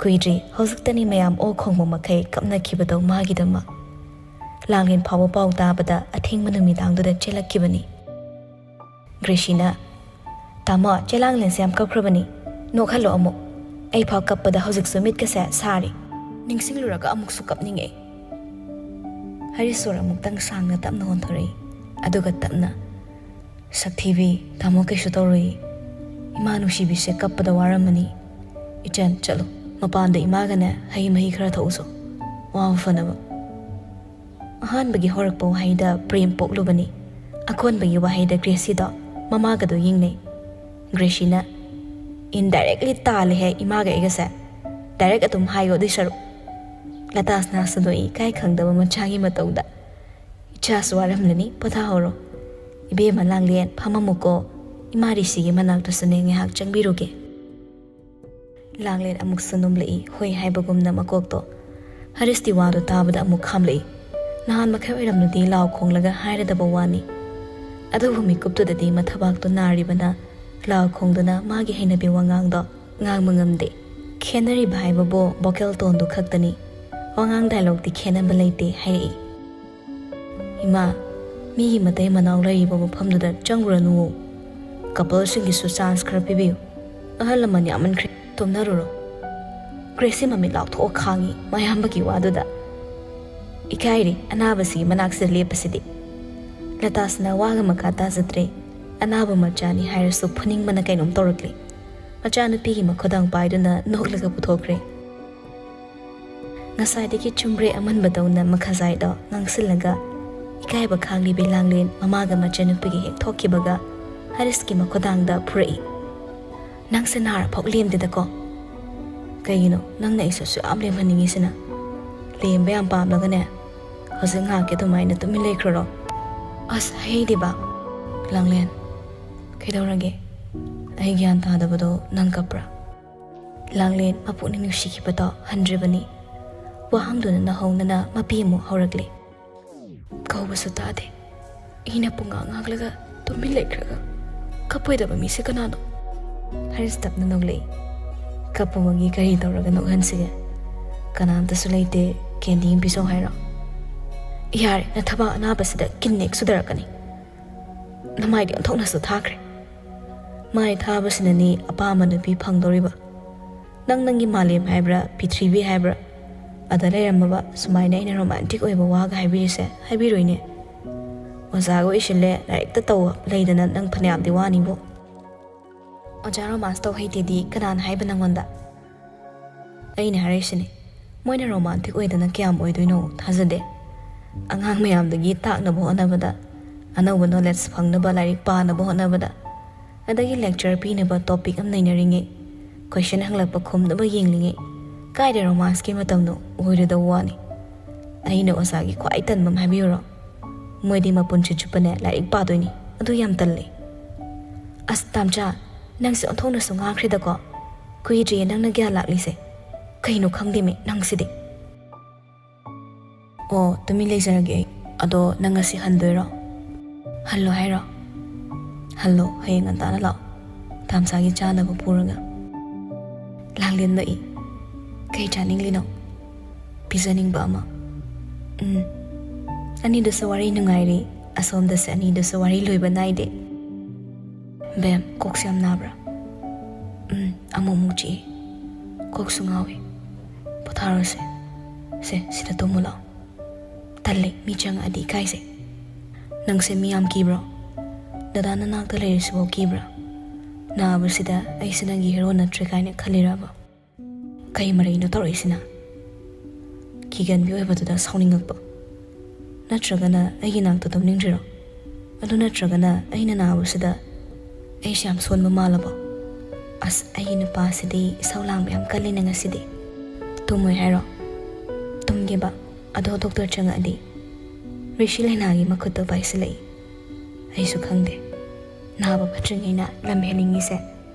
ꯀꯨꯏꯗ꯭ꯔꯤ, ꯍꯧꯖꯤꯛꯇꯅꯤ ꯃꯌꯥꯝ ꯑꯣꯛ ꯈꯣꯡꯕ ꯃꯈꯩ ꯀꯞꯅꯈꯤꯕꯗꯣ ꯃꯥꯒꯤꯗꯃꯛ꯫ ꯂꯥꯡꯂꯦꯟ ꯐꯥꯎꯕ ꯄꯥꯎ ꯇꯥꯕꯗ ꯑꯊꯦꯡꯕ ꯅꯨꯃꯤꯗꯥꯡꯗꯨꯗ ꯆꯦꯜꯂꯛꯈꯤꯕꯅꯤ꯫ ꯒ꯭ꯔꯦꯁꯤꯅ, "ꯇꯥꯃꯣ, ꯆꯦ ꯂꯥꯡꯂꯦꯟꯁꯦ ꯌꯥꯝ ꯀꯞꯈ꯭ꯔꯕꯅꯤ꯫ ꯅꯣꯛꯍꯜꯂꯣ ꯑꯃꯨꯛ꯫ ꯑꯩꯐꯥꯎ ꯀꯞꯄꯗ ꯍꯧꯖꯤꯛꯁꯨ ꯃꯤꯠꯀꯁꯦ ꯁꯥꯔꯤ꯫ ꯅꯤꯡꯁꯤꯡꯂꯨꯔꯒ ꯑꯃꯨꯛꯁꯨ ꯀꯞꯅꯤꯡꯉꯦ"꯫ ꯍꯔꯤꯁ ꯁꯣꯔ ꯑꯃꯨꯛꯇꯪ ꯁꯥꯡꯅ ꯇꯞꯅ ꯍꯣꯟꯊꯣꯔꯛꯏ꯫ ꯑꯗꯨꯒ ꯇꯞꯅ, "ꯁꯛꯊꯤꯕꯤ, ꯇꯥꯃꯣ ꯀꯩꯁꯨ ꯇꯧꯔꯣꯏꯌꯦ꯫ ꯏꯃꯥ ꯅꯨꯡꯁꯤꯕꯤꯁꯦ ꯀꯞꯄꯗ ꯋꯥꯔꯝꯃꯅꯤ꯫ ꯏꯆꯟ, ꯆꯠꯂꯣ꯫ ꯃꯄꯥꯟꯗ ꯏꯃꯥꯒꯅꯦ ꯍꯩ ꯃꯍꯤ ꯈꯔ ꯊꯛꯎꯁꯣ꯫ ꯋꯥꯕ ꯐꯅꯕ"꯫ ꯑꯍꯥꯟꯕꯒꯤ ꯍꯧꯔꯛꯄ ꯋꯥꯍꯩꯗ ꯄ꯭ꯔꯦꯝ ꯄꯣꯛꯂꯨꯕꯅꯤ꯫ ꯑꯀꯣꯟꯕꯒꯤ ꯋꯥꯍꯩꯗ ꯒ꯭ꯔꯦꯁꯤꯗꯣ ꯃꯃꯥꯒꯗꯣ ꯌꯦꯡꯅꯩ꯫ ꯒ꯭ꯔꯦꯁꯤꯅ, "Indirectly ꯇꯥꯜꯂꯦꯍꯦ ꯏꯃꯥꯒ ꯑꯩꯒꯁꯦ꯫ Direct ꯑꯗꯨꯝ ꯍꯥꯏꯌꯣ ꯑꯗꯨꯏ ꯁꯔꯨꯛ"꯫ ꯂꯇꯥꯁꯅꯥꯁꯨ ꯅꯣꯛꯏ ꯏꯀꯥꯏ ꯈꯪꯗꯕ ꯃꯆꯥꯒꯤ ꯃꯇꯧꯗ꯫ "ꯏꯆꯥꯁꯨ ꯋꯥꯔꯝꯂꯅꯤ, ꯄꯣꯊꯥꯍꯧꯔꯣ꯫ ꯏꯕꯦꯝꯃ ꯂꯥꯡꯂꯦꯟ, ꯐꯝꯃꯝꯃꯨꯀꯣ꯫ ꯏꯃꯥ ꯔꯤꯁꯤꯒꯤ ꯃꯅꯥꯛꯇꯁꯨꯅꯦ ꯉꯥꯏꯍꯥꯛ ꯆꯪꯕꯤꯔꯨꯒꯦ"꯫ ꯂꯥꯡꯂꯦꯟ ꯑꯃꯨꯛꯁꯨ ꯅꯣꯝꯂꯛꯏ, ꯍꯣꯏ ꯍꯥꯏꯕꯒꯨꯝꯅ ꯃꯀꯣꯛꯇꯣ꯫ ꯍꯔꯤꯁꯇꯤ ꯋꯥꯗꯨ ꯇꯥꯕꯗ ꯑꯃꯨꯛ ꯈꯥꯝꯂꯛꯏ꯫ ꯅꯍꯥꯟ ꯃꯈꯩ ꯑꯣꯏꯔꯝꯂꯗꯤ ꯂꯥꯎ ꯈꯣꯡꯂꯒ ꯍꯥꯏꯔꯗꯕ ꯋꯥꯅꯤ꯫ ꯑꯗꯨꯕꯨ ꯃꯤꯀꯨꯞꯇꯨꯗꯗꯤ ꯃꯊꯕꯥꯛꯇꯣ ꯅꯥꯔꯤꯕꯅ ꯂꯥꯎ ꯈꯣꯡꯗꯨꯅ ꯃꯥꯒꯤ ꯍꯩꯅꯕꯤ ꯋꯥꯉꯥꯡꯗꯣ ꯉꯥꯡꯕ ꯉꯝꯗꯦ꯫ ꯈꯦꯠꯅꯔꯤꯕ ꯍꯥꯏꯕꯕꯨ vocal toneꯗꯨ ꯈꯛꯇꯅꯤ꯫ ꯋꯥꯉꯥꯡ dialogueꯗꯤ ꯈꯦꯠꯅꯕ ꯂꯩꯇꯦ ꯍꯥꯏꯔꯛꯏ꯫ "ꯏꯃꯥ, ꯃꯤꯒꯤ ꯃꯇꯩ ꯃꯅꯥꯎ ꯂꯩꯔꯤꯕ ꯃꯐꯝꯗꯨꯗ ꯆꯪꯉꯨꯔꯅꯨꯋꯣ꯫ Coupleꯁꯤꯡꯒꯤꯁꯨ chance ꯈꯔ ꯄꯤꯕꯤꯌꯨ꯫ ꯑꯍꯜ ꯂꯃꯟ ꯌꯥꯝꯃꯟꯈ꯭ꯔꯦ, ꯇꯨꯝꯅꯔꯨꯔꯣ"꯫ ꯒ꯭ꯔꯦꯁꯤ ꯃꯃꯤꯠ ꯂꯥꯎꯊꯣꯛꯑ ꯈꯥꯡꯉꯤ ꯃꯌꯥꯝꯕꯒꯤ ꯋꯥꯗꯨꯗ꯫ "ꯏꯀꯥꯏꯔꯦ ꯑꯅꯥꯕꯁꯤꯒꯤ ꯃꯅꯥꯛꯁꯤꯗ ꯂꯦꯞꯄꯁꯤꯗꯤ"꯫ ꯂꯇꯥꯁꯅ ꯋꯥꯒ ꯃꯈꯥ ꯇꯥꯖꯗ꯭ꯔꯦ꯫ ꯑꯅꯥꯕ ꯃꯆꯥꯅꯤ ꯍꯥꯏꯔꯁꯨ ꯐꯨꯅꯤꯡꯕꯅ ꯀꯩꯅꯣꯝ ꯇꯧꯔꯛꯂꯦ꯫ ꯃꯆꯥꯅꯨꯄꯤꯒꯤ ꯃꯈꯨꯗꯥꯡ ꯄꯥꯏꯗꯨꯅ ꯅꯣꯛꯂꯒ ꯄꯨꯊꯣꯛꯈ꯭ꯔꯦ꯫ ꯉꯁꯥꯏꯗꯒꯤ ꯆꯨꯝꯕ꯭ꯔꯦ ꯑꯃꯟꯕꯗꯧꯅ ꯃꯈꯥꯖꯥꯏꯗꯣ ꯉꯥꯡꯁꯤꯜꯂꯒ ꯏꯀꯥꯏꯕ ꯈꯥꯡꯂꯤꯕꯤ ꯂꯥꯡꯂꯦꯟ ꯃꯃꯥꯒ ꯃꯆꯟꯅꯨꯄꯤꯒ ꯍꯦꯛ ꯊꯣꯛꯈꯤꯕꯒ ꯍꯔꯤꯁꯀꯤ ꯃꯈꯨꯗꯥꯡꯗ ꯐꯨꯔꯛꯏ꯫ "ꯅꯪꯁꯦ ꯅꯥꯔꯐꯥꯎ ꯂꯦꯝꯗꯦꯗꯀꯣ꯫ ꯀꯩꯒꯤꯅꯣ ꯅꯪꯅ ꯑꯩꯁꯨ ꯑꯁꯨꯛ ꯌꯥꯝ ꯂꯦꯝꯍꯟꯅꯤꯡꯉꯤꯁꯤꯅ? ꯂꯦꯝꯕ ꯌꯥꯝ ꯄꯥꯝꯂꯒꯅꯦ, ꯍꯧꯖꯤꯛ ꯉꯥꯏꯍꯥꯛꯀꯤ ꯑꯗꯨꯃꯥꯏꯅ ꯇꯨꯃꯤꯟ ꯂꯩꯈ꯭ꯔꯣꯔꯣ?" "ꯑꯁ, ꯍꯩꯗꯦꯕ꯫" "ꯂꯥꯡꯂꯦꯟ, ꯀꯩꯗꯧꯔꯒꯦ? ꯑꯩ ꯒ꯭ꯌꯥꯟ ꯇꯥꯗꯕꯗꯣ ꯅꯪ ꯀꯞꯄ꯭ꯔꯥ?" ꯂꯥꯡꯂꯦꯟ ꯃꯄꯨꯛꯅꯤꯡ ꯅꯨꯡꯁꯤꯈꯤꯕꯗꯣ ꯍꯟꯗ꯭ꯔꯤꯕꯅꯤ꯫ ꯋꯥꯍꯪꯗꯨꯅ ꯅꯧꯍꯧꯅꯅ ꯃꯄꯤ ꯑꯃꯨꯛ ꯍꯧꯔꯛꯂꯦ꯫ "ꯀꯧꯕꯁꯨ ꯇꯥꯗꯦ꯫ ꯑꯩꯅ ꯄꯨꯡꯉꯥꯡ ꯉꯥꯡꯂꯒ ꯇꯨꯃꯤꯟ ꯂꯩꯈ꯭ꯔꯒ ꯀꯞꯄꯣꯏꯗꯕ ꯃꯤꯁꯦ ꯀꯅꯥꯅꯣ?" ꯍꯔꯤꯁ ꯇꯞꯅ ꯅꯣꯛꯂꯛꯏ꯫ "ꯀꯞꯄꯨꯕꯒꯤ ꯀꯔꯤ ꯇꯧꯔꯒ ꯅꯣꯛꯍꯟꯁꯤꯒꯦ? ꯀꯅꯥꯝꯇꯁꯨ ꯂꯩꯇꯦ, ꯀꯦꯟꯗꯤ ꯑꯃ ꯄꯤꯖꯧ ꯍꯥꯏꯔꯣ?" "ꯌꯥꯔꯦ, ꯅꯊꯕꯥꯛ ꯑꯅꯥꯕꯁꯤꯗ ꯀꯤꯟꯅꯦꯛ ꯁꯨꯗꯔꯛꯀꯅꯤ꯫ ꯅꯃꯥꯏꯗꯤ ꯑꯣꯟꯊꯣꯛꯅꯁꯨ ꯊꯥꯈ꯭ꯔꯦ꯫ ꯃꯥꯏ ꯊꯥꯕꯁꯤꯅꯅꯤ ꯑꯄꯥꯝꯕ ꯅꯨꯄꯤ ꯐꯪꯗꯧꯔꯤꯕ꯫ ꯅꯪ ꯅꯪꯒꯤ ꯃꯥꯂꯦꯝ ꯍꯥꯏꯕ꯭ꯔꯥ, ꯄ꯭ꯔꯤꯊꯤꯕꯤ ꯍꯥꯏꯕ꯭ꯔꯥ, ꯑꯗ ꯂꯩꯔꯝꯃꯕ ꯁꯨꯃꯥꯏꯅ ꯑꯩꯅ ꯔꯣꯃꯥꯟꯇꯤꯛ ꯑꯣꯏꯕ ꯋꯥꯒ ꯍꯥꯏꯕꯤꯔꯤꯁꯦ ꯍꯥꯏꯕꯤꯔꯣꯏꯅꯦ꯫ ꯑꯣꯖꯥꯒ ꯑꯣꯏꯁꯤꯜꯂꯦ, ꯂꯥꯏꯔꯤꯛꯇ ꯇꯧ ꯂꯩꯗꯅ ꯅꯪ ꯐꯅꯌꯥꯝꯗꯤ ꯋꯥꯅꯤꯕꯣ꯫ ꯑꯣꯖꯥ ꯔꯣꯃꯥꯟꯁ ꯇꯧ ꯍꯩꯇꯦꯗꯤ ꯀꯅꯥꯅ ꯍꯥꯏꯕ ꯅꯪꯉꯣꯟꯗ?" "ꯑꯩꯅ ꯍꯥꯏꯔꯤꯁꯤꯅꯤ, ꯃꯣꯏꯅ ꯔꯣꯃꯥꯟꯇꯤꯛ ꯑꯣꯏꯗꯅ ꯀꯌꯥꯝ ꯑꯣꯏꯗꯣꯏꯅꯣ? ꯊꯥꯖꯗꯦ꯫ ꯑꯉꯥꯡ ꯃꯌꯥꯝꯗꯒꯤ ꯇꯥꯛꯅꯕ ꯍꯣꯠꯅꯕꯗ, ꯑꯅꯧꯕ ꯅꯣꯂꯦꯖ ꯐꯪꯅꯕ ꯂꯥꯏꯔꯤꯛ ꯄꯥꯅꯕ ꯍꯣꯠꯅꯕꯗ, ꯑꯗꯒꯤ ꯂꯦꯛꯆꯔ ꯄꯤꯅꯕ ꯇꯣꯄꯤꯛ ꯑꯃ ꯅꯩꯅꯔꯤꯉꯩ, ꯀꯣꯏꯁꯟ ꯍꯪꯂꯛꯄ ꯈꯨꯝꯅꯕ ꯌꯦꯡꯂꯤꯉꯩ, ꯀꯥꯏꯗ ꯔꯣꯃꯥꯟꯁꯀꯤ ꯃꯇꯝꯅꯣ? ꯑꯣꯏꯔꯣꯏꯗꯧꯕ ꯋꯥꯅꯤ꯫ ꯑꯩꯅ ꯑꯣꯖꯥꯒꯤ ꯈ꯭ꯋꯥꯏ ꯇꯟꯕ ꯑꯃ ꯍꯥꯏꯕꯤꯌꯨꯔꯣ? ꯃꯣꯏꯗꯤ ꯃꯄꯨꯟꯁꯤ ꯆꯨꯞꯄꯅꯦ ꯂꯥꯏꯔꯤꯛ ꯄꯥꯗꯣꯏꯅꯤ꯫ ꯑꯗꯨ ꯌꯥꯝ ꯇꯜꯂꯦ꯫" "ꯑꯁ ꯇꯥꯝꯆꯥ, ꯅꯪꯁꯦ ꯑꯣꯟꯊꯣꯛꯅꯁꯨ ꯉꯥꯡꯈ꯭ꯔꯦꯗꯀꯣ꯫ ꯀꯨꯏꯗ꯭ꯔꯤꯌꯦ ꯅꯪꯅ ꯒ꯭ꯌꯥꯟ ꯂꯥꯛꯂꯤꯁꯦ꯫ ꯀꯩꯅꯣ ꯈꯪꯗꯦꯃꯤ ꯅꯪꯁꯤꯗꯤ꯫" "ꯑꯣ, ꯇꯨꯃꯤꯟ ꯂꯩꯖꯔꯒꯦ ꯑꯩ꯫ ꯑꯗꯣ ꯅꯪ ꯉꯁꯤ ꯍꯟꯗꯣꯏꯔꯣ? ꯍꯜꯂꯣ ꯍꯥꯏꯔꯣ? ꯍꯜꯂꯣ, ꯍꯌꯦꯡ ꯉꯟꯇꯥꯅ ꯂꯥꯛꯑꯣ, ꯇꯥꯝꯆꯥꯒꯤ ꯆꯥꯅꯕ ꯄꯨꯔꯒ꯫" ꯂꯥꯡꯂꯦꯟ ꯅꯣꯛꯏ꯫ "ꯀꯩ ꯆꯥꯅꯤꯡꯂꯤꯅꯣ?" "ꯄꯤꯖꯅꯤꯡꯕ ꯑꯃ꯫" "ꯎꯝ, ꯑꯅꯤꯗꯨꯁꯨ ꯋꯥꯔꯤ ꯅꯨꯡꯉꯥꯏꯔꯤ, ꯑꯁꯣꯝꯗꯁꯨ ꯑꯅꯤꯗꯨꯁꯨ ꯋꯥꯔꯤ ꯂꯣꯏꯕ ꯅꯥꯏꯗꯦ꯫" "ꯕꯦꯝ, ꯀꯣꯛꯁꯦ ꯌꯥꯝ ꯅꯥꯕ꯭ꯔꯥ?" "ꯎꯝ, ꯑꯃꯨꯛ ꯑꯃꯨꯛ ꯆꯤꯛꯏ, ꯀꯣꯛꯁꯨ ꯉꯥꯎꯏ꯫" ꯄꯣꯊꯥꯔꯣꯁꯦ꯫ ꯁꯦ, ꯁꯤꯗ ꯇꯨꯝꯃꯨ ꯂꯥꯛꯑꯣ꯫ ꯇꯜꯂꯦ, ꯃꯤ ꯆꯪꯉꯛꯑꯗꯤ ꯏꯀꯥꯏꯖꯩ꯫ ꯅꯪꯁꯦ ꯃꯤ ꯌꯥꯝ ꯀꯤꯕ꯭ꯔꯣ? ꯗꯗꯥ ꯅꯅꯥꯛꯇ ꯂꯩꯔꯤꯁꯤꯕꯨ ꯀꯤꯕ꯭ꯔꯥ? ꯅꯥꯕꯁꯤꯗ ꯑꯩꯁꯦ ꯅꯪꯒꯤ ꯍꯦꯔꯣ ꯅꯠꯇ꯭ꯔꯦ ꯀꯥꯏꯅ ꯈꯜꯂꯤꯔꯕ? ꯀꯩ ꯃꯔꯩꯅꯣ ꯇꯧꯔꯛꯏꯁꯤꯅ? ꯀꯤꯒꯟꯕꯤ ꯑꯣꯏꯕꯗꯨꯗ ꯁꯥꯎꯅꯤꯡꯉꯛꯄ? ꯅꯠꯇ꯭ꯔꯒꯅ ꯑꯩꯒꯤ ꯅꯥꯛꯇ ꯇꯨꯝꯅꯤꯡꯗ꯭ꯔꯤꯔꯣ? ꯑꯗꯨ ꯅꯠꯇ꯭ꯔꯒꯅ ꯑꯩꯅ ꯅꯥꯕꯁꯤꯗ ꯑꯩꯁꯦ ꯌꯥꯝ ꯁꯣꯟꯕ ꯃꯥꯜꯂꯕꯣ? ꯑꯁ, ꯑꯩꯒꯤ ꯅꯨꯄꯥꯁꯤꯗꯤ ꯏꯁꯧ ꯂꯥꯡꯕ ꯌꯥꯝ ꯀꯜꯂꯤꯅꯦ ꯉꯁꯤꯗꯤ꯫ ꯇꯨꯝꯃꯣꯏ ꯍꯥꯏꯔꯣ? ꯇꯨꯝꯒꯦꯕ꯫ ꯑꯗꯣ ꯗꯣꯛꯇꯔ ꯆꯪꯉꯛꯑꯗꯤ? ꯔꯤꯁꯤ ꯂꯥꯏꯅꯥꯒꯤ ꯃꯈꯨꯠꯇꯣ ꯄꯥꯏꯁꯤꯜꯂꯛꯏ꯫ ꯑꯩꯁꯨ ꯈꯪꯗꯦ꯫ ꯅꯥꯕ ꯐꯠꯇ꯭ꯔꯤꯉꯩꯅ ꯂꯝ ꯍꯦꯟꯅꯤꯡꯉꯤꯁꯦ꯫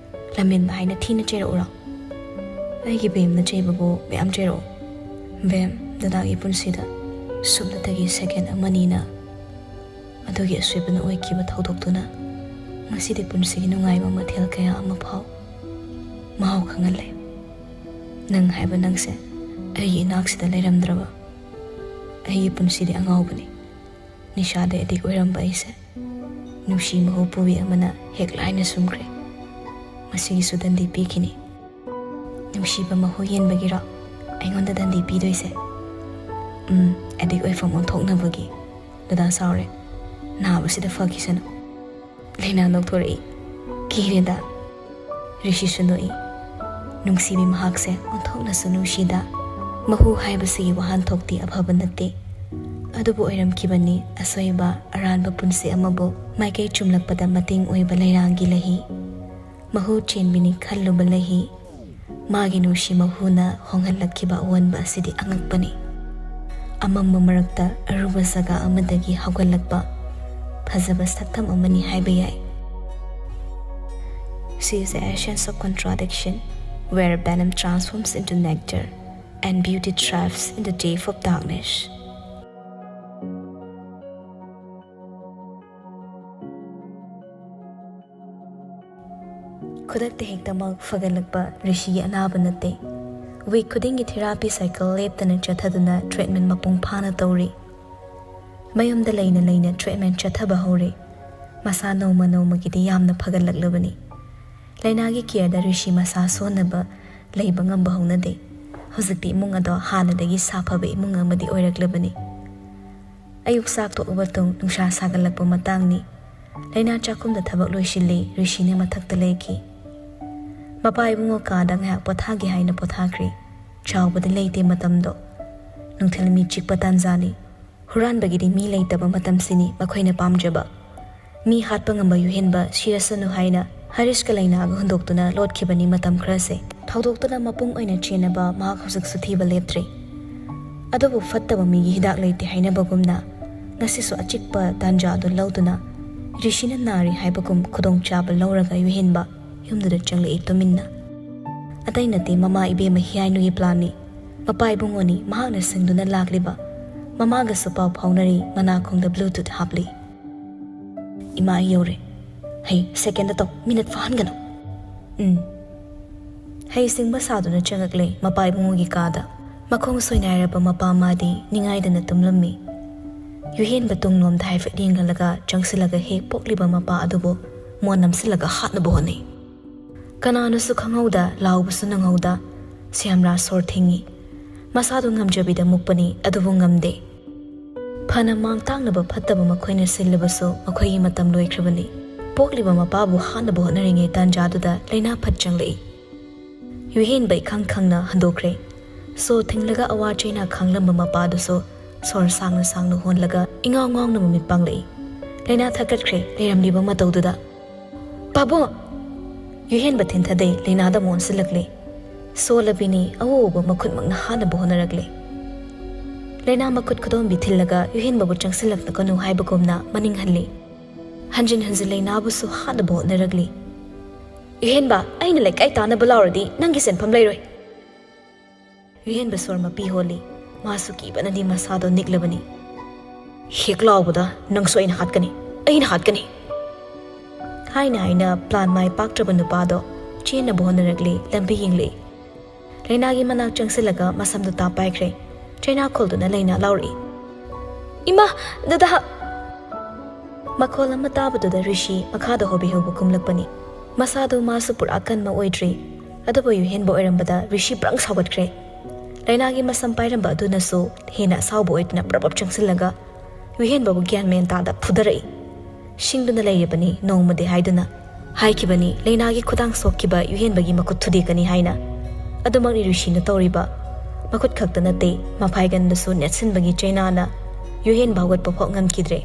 ꯂꯝꯍꯦꯟꯕ ꯍꯥꯏꯅ ꯊꯤꯅ ꯆꯩꯔꯛꯎꯔꯣ? ꯑꯩꯒꯤ ꯕꯦꯝꯅ ꯆꯩꯕꯕꯨ ꯃꯌꯥꯝ ꯆꯩꯔꯛꯑꯣ꯫ ꯕꯦꯝ, ꯗꯗꯥꯒꯤ ꯄꯨꯟꯁꯤꯗ ꯁꯨꯞꯅꯇꯒꯤ ꯁꯦꯀꯦꯟ ꯑꯃꯅꯤꯅ ꯑꯗꯨꯒꯤ ꯑꯁꯣꯏꯕꯅ ꯑꯣꯏꯈꯤꯕ ꯊꯧꯗꯣꯛꯇꯨꯅ ꯉꯁꯤꯗꯤ ꯄꯨꯟꯁꯤꯒꯤ ꯅꯨꯡꯉꯥꯏꯕ ꯃꯊꯦꯜ ꯀꯌꯥ ꯑꯃ ꯐꯥꯎ ꯃꯍꯥꯎ ꯈꯪꯍꯜꯂꯦ꯫ ꯅꯪ ꯍꯥꯏꯕ ꯅꯪꯁꯦ ꯑꯩꯒꯤ ꯏꯅꯥꯛꯁꯤꯗ ꯂꯩꯔꯝꯗ꯭ꯔꯕ ꯑꯩꯒꯤ ꯄꯨꯟꯁꯤꯗꯤ ꯑꯉꯥꯎꯕꯅꯤ꯫ ꯅꯤꯁꯥꯗ ꯑꯦꯗꯤꯛ ꯑꯣꯏꯔꯝꯕ ꯑꯩꯁꯦ ꯅꯨꯡꯁꯤ ꯃꯍꯨ ꯄꯨꯕꯤ ꯑꯃꯅ ꯍꯦꯛ ꯂꯥꯏꯅ ꯁꯨꯝꯈ꯭ꯔꯦ꯫ ꯃꯁꯤꯒꯤꯁꯨ ꯗꯟꯗꯤ ꯄꯤꯈꯤꯅꯤ꯫ ꯅꯨꯡꯁꯤꯕ ꯃꯍꯨ ꯌꯦꯟꯕꯒꯤꯔꯣ ꯑꯩꯉꯣꯟꯗ ꯗꯟꯗꯤ ꯄꯤꯗꯣꯏꯁꯦ? ꯎꯝ, ꯑꯦꯗꯤꯛ ꯑꯣꯏꯐꯝ ꯑꯣꯟꯊꯣꯛꯅꯕꯒꯤ꯫ ꯗꯗꯥ ꯁꯥꯎꯔꯦ꯫ ꯅꯥꯕꯁꯤꯗ ꯐꯈꯤꯁꯅꯨ꯫ ꯂꯩꯅꯥ ꯅꯣꯛꯊꯣꯔꯛꯏ꯫ ꯀꯤꯔꯦꯗ꯫ ꯔꯤꯁꯤꯁꯨ ꯅꯣꯛꯏ꯫ ꯅꯨꯡꯁꯤꯕꯤ ꯃꯍꯥꯛꯁꯦ ꯑꯣꯟꯊꯣꯛꯅꯁꯨ ꯅꯨꯡꯁꯤꯗ꯫ ꯃꯍꯨ ꯍꯥꯏꯕꯁꯤꯒꯤ ꯋꯥꯍꯟꯊꯣꯛꯇꯤ ꯑꯐꯕ ꯅꯠꯇꯦ꯫ ꯑꯗꯨꯕꯨ ꯑꯣꯏꯔꯝꯈꯤꯕꯅꯤ ꯑꯁꯣꯏꯕ ꯑꯔꯥꯟꯕ ꯄꯨꯟꯁꯤ ꯑꯃꯕꯨ ꯃꯥꯏꯀꯩ ꯆꯨꯝꯂꯛꯄꯗ ꯃꯇꯦꯡ ꯑꯣꯏꯕ ꯂꯩꯔꯥꯡꯒꯤ ꯂꯩꯍꯤ꯫ ꯃꯍꯨ ꯆꯦꯟꯕꯤꯅꯤ ꯈꯜꯂꯨꯕ ꯂꯩꯍꯤ꯫ ꯃꯥꯒꯤ ꯅꯨꯡꯁꯤ ꯃꯍꯨꯅ ꯍꯣꯡꯍꯜꯂꯛꯈꯤꯕ ꯑꯑꯣꯟꯕ ꯑꯁꯤꯗꯤ ꯑꯉꯛꯄꯅꯤ꯫ ꯑꯃꯝꯕ ꯃꯔꯛꯇ ꯑꯔꯨꯕ ꯖꯒꯥ ꯑꯃꯗꯒꯤ ꯍꯧꯒꯠꯂꯛꯄ ꯐꯖꯕ ꯁꯛꯇꯝ ꯑꯃꯅꯤ ꯍꯥꯏꯕ ꯌꯥꯏ꯫ She is the essence of contradiction, where venom transforms into nectar and beauty thrives in the depth of darkness. ꯈꯨꯗꯛꯇ ꯍꯦꯛꯇꯃꯛ ꯐꯒꯠꯂꯛꯄ ꯔꯤꯁꯤꯒꯤ ꯑꯅꯥꯕ ꯅꯠꯇꯦ꯫ ꯋꯤꯛ ꯈꯨꯗꯤꯡꯒꯤ ꯊꯦꯔꯥꯄꯤ ꯁꯥꯏꯀꯜ ꯂꯦꯞꯇꯅ ꯆꯠꯊꯗꯨꯅ ꯇ꯭ꯔꯤꯠꯃꯦꯟ ꯃꯄꯨꯡ ꯐꯥꯅ ꯇꯧꯔꯤ꯫ ꯃꯌꯨꯝꯗ ꯂꯩꯅ ꯂꯩꯅ ꯇ꯭ꯔꯤꯠꯃꯦꯟ ꯆꯠꯊꯕ ꯍꯧꯔꯦ꯫ ꯃꯁꯥ ꯅꯣꯡꯃ ꯅꯣꯡꯃꯒꯤꯗꯤ ꯌꯥꯝꯅ ꯐꯒꯠꯂꯛꯂꯕꯅꯤ꯫ ꯂꯥꯏꯅꯥꯒꯤ ꯀꯤꯌꯔꯗ ꯔꯤꯁꯤ ꯃꯁꯥ ꯁꯣꯟꯅꯕ ꯂꯩꯕ ꯉꯝꯕ ꯍꯧꯅꯗꯦ꯫ ꯍꯧꯖꯤꯛꯇꯤ ꯏꯃꯨꯡ ꯑꯗꯣ ꯍꯥꯟꯅꯗꯒꯤ ꯁꯥꯐꯕ ꯏꯃꯨꯡ ꯑꯃꯗꯤ ꯑꯣꯏꯔꯛꯂꯕꯅꯤ꯫ ꯑꯌꯨꯛ ꯆꯥꯛ ꯇꯣꯛꯂꯕ ꯇꯨꯡ ꯅꯨꯡꯁꯥ ꯁꯥꯒꯠꯂꯛꯄ ꯃꯇꯥꯡꯅꯤ꯫ ꯂꯩꯅꯥ ꯆꯥꯛꯈꯨꯝꯗ ꯊꯕꯛ ꯂꯣꯏꯁꯤꯜꯂꯤ꯫ ꯔꯤꯁꯤꯅ ꯃꯊꯛꯇ ꯂꯩꯈꯤ꯫ ꯃꯄꯥ ꯏꯕꯨꯡꯉꯣ ꯀꯥꯗ ꯉꯥꯏꯍꯥꯛ ꯄꯣꯊꯥꯒꯦ ꯍꯥꯏꯅ ꯄꯣꯊꯥꯈ꯭ꯔꯦ꯫ ꯆꯥꯎꯕꯗꯤ ꯂꯩꯇꯦ ꯃꯇꯝꯗꯣ꯫ ꯅꯨꯡꯊꯤꯜ ꯃꯤ ꯆꯤꯛꯄ ꯇꯥꯟꯖꯥꯅꯤ꯫ ꯍꯨꯔꯥꯟꯕꯒꯤꯗꯤ ꯃꯤ ꯂꯩꯇꯕ ꯃꯇꯝꯁꯤꯅꯤ ꯃꯈꯣꯏꯅ ꯄꯥꯝꯖꯕ꯫ ꯃꯤ ꯍꯥꯠꯄ ꯉꯝꯕ ꯌꯨꯍꯦꯟꯕ ꯁꯤꯔꯁꯅꯨ ꯍꯥꯏꯅ ꯍꯔꯤꯁꯀ ꯂꯩꯅꯥꯒ ꯍꯨꯟꯗꯣꯛꯇꯨꯅ ꯂꯣꯠꯈꯤꯕꯅꯤ ꯃꯇꯝ ꯈꯔꯁꯦ꯫ ꯊꯧꯗꯣꯛꯇꯨꯅ ꯃꯄꯨꯡ ꯑꯣꯏꯅ ꯆꯦꯟꯅꯕ ꯃꯍꯥꯛ ꯍꯧꯖꯤꯛꯁꯨ ꯊꯤꯕ ꯂꯦꯞꯇ꯭ꯔꯤ꯫ ꯑꯗꯨꯕꯨ ꯐꯠꯇꯕ ꯃꯤꯒꯤ ꯍꯤꯗꯥꯛ ꯂꯩꯇꯦ ꯍꯥꯏꯅꯕꯒꯨꯝꯅ ꯉꯁꯤꯁꯨ ꯑꯆꯤꯛꯄ ꯇꯥꯟꯖꯥꯗꯨ ꯂꯧꯗꯨꯅ ꯔꯤꯁꯤꯅ ꯅꯥꯔꯤ ꯍꯥꯏꯕꯒꯨꯝ ꯈꯨꯗꯣꯡꯆꯥꯕ ꯂꯧꯔꯒ ꯌꯨꯍꯦꯟꯕ ꯌꯨꯝꯗꯨꯗ ꯆꯪꯂꯛꯏ ꯇꯨꯃꯤꯟꯅ꯫ ꯑꯇꯩ ꯅꯠꯇꯦ, ꯃꯃꯥ ꯏꯕꯦꯝꯃ ꯍꯤꯌꯥꯏꯅꯨꯒꯤ ꯄ꯭ꯂꯥꯟꯅꯤ꯫ ꯃꯄꯥ ꯏꯕꯨꯡꯉꯣꯅꯤ ꯃꯍꯥꯛꯅ ꯁꯤꯡꯗꯨꯅ ꯂꯥꯛꯂꯤꯕ꯫ ꯃꯃꯥꯒꯁꯨ ꯄꯥꯎ ꯐꯥꯎꯅꯔꯤ, ꯃꯅꯥꯀꯣꯡꯗ ꯕ꯭ꯂꯨꯇꯨꯠ ꯍꯥꯞꯂꯤ꯫ "ꯏꯃꯥ, ꯑꯩ ꯌꯧꯔꯦ꯫ ꯍꯩ, ꯁꯦꯀꯦꯟꯗ ꯇꯧ, ꯃꯤꯅꯠ ꯐꯥꯍꯟꯒꯅꯨ꯫ ꯎꯝ꯫" ꯍꯩ ꯁꯤꯡꯕ ꯁꯥꯗꯨꯅ ꯆꯪꯉꯛꯂꯦ ꯃꯄꯥ ꯏꯕꯨꯡꯉꯣꯒꯤ ꯀꯥꯗ꯫ ꯃꯈꯣꯡ ꯁꯣꯏꯅꯥꯏꯔꯕ ꯃꯄꯥ ꯃꯥꯗꯤ ꯅꯤꯡꯉꯥꯏꯗꯅ ꯇꯨꯝꯂꯝꯃꯤ꯫ ꯌꯨꯍꯦꯟꯕ ꯇꯨꯡꯂꯣꯝꯗ ꯍꯥꯏꯐꯦꯠ ꯌꯦꯡꯍꯜꯂꯒ ꯆꯪꯁꯤꯜꯂꯒ ꯍꯦꯛ ꯄꯣꯛꯂꯤꯕ ꯃꯄꯥ ꯑꯗꯨꯕꯨ ꯃꯣꯟ ꯅꯝꯁꯤꯜꯂꯒ ꯍꯥꯠꯅꯕ ꯍꯣꯠꯅꯩ꯫ ꯀꯅꯥꯅꯁꯨ ꯈꯪꯍꯧꯗ, ꯂꯥꯎꯕꯁꯨ ꯅꯪꯍꯧꯗ, ꯁ꯭ꯌꯥꯝꯂꯥ ꯁꯣꯔ ꯊꯤꯡꯉꯤ꯫ ꯃꯁꯥꯗꯨ ꯉꯝꯖꯕꯤꯗ ꯃꯨꯛꯄꯅꯤ, ꯑꯗꯨꯕꯨ ꯉꯝꯗꯦ꯫ ꯐꯅ ꯃꯥꯡ ꯇꯥꯛꯅꯕ ꯐꯠꯇꯕ ꯃꯈꯣꯏꯅ ꯁꯤꯜꯂꯕꯁꯨ ꯃꯈꯣꯏꯒꯤ ꯃꯇꯝ ꯂꯣꯏꯈ꯭ꯔꯕꯅꯤ꯫ ꯄꯣꯛꯂꯤꯕ ꯃꯄꯥꯕꯨ ꯍꯥꯠꯅꯕ ꯍꯣꯠꯅꯔꯤꯉꯩ ꯇꯥꯟꯖꯥꯗꯨꯗ ꯂꯩꯅꯥ ꯐꯠ ꯆꯪꯂꯛꯏ꯫ ꯌꯨꯍꯦꯟꯕ ꯏꯈꯪ ꯈꯪꯅ ꯍꯟꯗꯣꯛꯈ꯭ꯔꯦ꯫ ꯁꯣ ꯊꯤꯡꯂꯒ ꯑꯋꯥ ꯆꯩꯅꯥ ꯈꯥꯡꯂꯝꯕ ꯃꯄꯥꯗꯨꯁꯨ ꯁꯣꯔ ꯁꯥꯡꯅ ꯁꯥꯡꯅ ꯍꯣꯟꯂꯒ ꯏꯉꯥꯎ ꯉꯥꯎꯅ ꯃꯃꯤꯠ ꯄꯥꯡꯂꯛꯏ꯫ ꯂꯩꯅꯥ ꯊꯛꯀꯠꯈ꯭ꯔꯦ ꯂꯩꯔꯝꯂꯤꯕ ꯃꯇꯧꯗꯨꯗ꯫ "ꯄꯥꯕꯨꯡ!" ꯌꯨꯍꯦꯟꯕ ꯊꯤꯟꯊꯗꯩ ꯂꯩꯅꯥꯗ ꯑꯃꯨꯛ ꯑꯣꯟꯁꯤꯜꯂꯛꯂꯦ꯫ ꯁꯣꯂꯕꯤꯅꯤ ꯑꯎ ꯑꯎꯕ ꯃꯈꯨꯠꯃꯛꯅ ꯍꯥꯠꯅꯕ ꯍꯣꯠꯅꯔꯛꯂꯦ꯫ ꯂꯩꯅꯥ ꯃꯈꯨꯠ ꯈꯨꯗꯣꯝꯕꯤ ꯊꯤꯜꯂꯒ ꯌꯨꯍꯦꯟꯕꯕꯨ ꯆꯪꯁꯤꯜꯂꯛꯀꯅꯨ ꯍꯥꯏꯕꯒꯨꯝꯅ ꯃꯅꯤꯡ ꯍꯜꯂꯤ꯫ ꯍꯟꯖꯤꯟ ꯍꯟꯖꯤꯟ ꯂꯩꯅꯥꯕꯨꯁꯨ ꯍꯥꯠꯅꯕ ꯍꯣꯠꯅꯔꯛꯂꯤ꯫ "ꯌꯨꯍꯦꯟꯕ, ꯑꯩꯅ ꯂꯩꯀꯥꯏ ꯇꯥꯅꯕ ꯂꯥꯎꯔꯗꯤ ꯅꯪꯒꯤ ꯁꯦꯟꯐꯝ ꯂꯩꯔꯣꯏ꯫" ꯌꯨꯍꯦꯟꯕ ꯁꯣꯔ ꯃꯄꯤ ꯍꯣꯜꯂꯤ꯫ ꯃꯥꯁꯨ ꯀꯤꯕꯅꯗꯤ ꯃꯁꯥꯗꯣ ꯅꯤꯛꯂꯕꯅꯤ꯫ "ꯍꯦꯛ ꯂꯥꯎꯕꯗ ꯅꯪꯁꯨ ꯑꯩꯅ ꯍꯥꯠꯀꯅꯤ, ꯑꯩꯅ ꯍꯥꯠꯀꯅꯤ!" ꯍꯥꯏꯅ ꯍꯥꯏꯅ ꯄ꯭ꯂꯥꯟ ꯃꯥꯏ ꯄꯥꯛꯇ꯭ꯔꯕ ꯅꯨꯄꯥꯗꯣ ꯆꯦꯟꯅꯕ ꯍꯣꯠꯅꯔꯛꯂꯤ, ꯂꯝꯕꯤ ꯌꯦꯡꯂꯛꯏ꯫ ꯂꯩꯅꯥꯒꯤ ꯃꯅꯥꯛ ꯆꯪꯁꯤꯜꯂꯒ ꯃꯁꯝꯗꯨ ꯇꯥꯞ ꯄꯥꯏꯈ꯭ꯔꯦ꯫ ꯆꯩꯅꯥ ꯈꯣꯜꯗꯨꯅ ꯂꯩꯅꯥ ꯂꯥꯎꯔꯛꯏ꯫ "ꯏꯃꯥ! ꯗꯗꯥ!" ꯃꯈꯣꯜ ꯑꯃ ꯇꯥꯕꯗꯨꯗ ꯔꯤꯁꯤ ꯃꯈꯥꯗ ꯍꯣꯕꯤ ꯍꯣꯕ ꯀꯨꯝꯂꯛꯄꯅꯤ꯫ ꯃꯁꯥꯗꯨ ꯃꯥꯁꯨ ꯄꯨꯔꯥ ꯀꯟꯕ ꯑꯣꯏꯗ꯭ꯔꯤ꯫ ꯑꯗꯨꯕꯨ ꯌꯨꯍꯦꯟꯕ ꯑꯣꯏꯔꯝꯕꯗ ꯔꯤꯁꯤ ꯕ꯭ꯔꯪ ꯁꯥꯎꯒꯠꯈ꯭ꯔꯦ꯫ ꯂꯩꯅꯥꯒꯤ ꯃꯁꯝ ꯄꯥꯏꯔꯝꯕ ꯑꯗꯨꯅꯁꯨ ꯍꯦꯟꯅ ꯑꯁꯥꯎꯕ ꯑꯣꯏꯗꯨꯅ ꯄ꯭ꯔꯞ ꯄ꯭ꯔꯞ ꯆꯪꯁꯤꯜꯂꯒ ꯌꯨꯍꯦꯟꯕꯕꯨ ꯒ꯭ꯌꯥꯟ ꯃꯦꯟ ꯇꯥꯗ ꯐꯨꯗꯔꯛꯏ꯫ "ꯁꯤꯡꯗꯨꯅ ꯂꯩꯔꯤꯕꯅꯤ ꯅꯣꯡꯃꯗꯤ" ꯍꯥꯏꯗꯨꯅ ꯍꯥꯏꯈꯤꯕꯅꯤ꯫ ꯂꯩꯅꯥꯒꯤ ꯈꯨꯗꯥꯡ ꯁꯣꯛꯈꯤꯕ ꯌꯨꯍꯦꯟꯕꯒꯤ ꯃꯈꯨꯠ ꯊꯨꯗꯦꯛꯀꯅꯤ ꯍꯥꯏꯅ꯫ ꯑꯗꯨꯃꯛꯅꯤ ꯔꯤꯁꯤꯅ ꯇꯧꯔꯤꯕ꯫ ꯃꯈꯨꯠ ꯈꯛꯇ ꯅꯠꯇꯦ, ꯃꯐꯥꯏꯒꯟꯗꯁꯨ ꯅꯦꯠꯁꯤꯟꯕꯒꯤ ꯆꯩꯅꯥꯅ ꯌꯨꯍꯦꯟꯕ ꯍꯧꯒꯠꯄ ꯐꯥꯎ ꯉꯝꯈꯤꯗ꯭ꯔꯦ꯫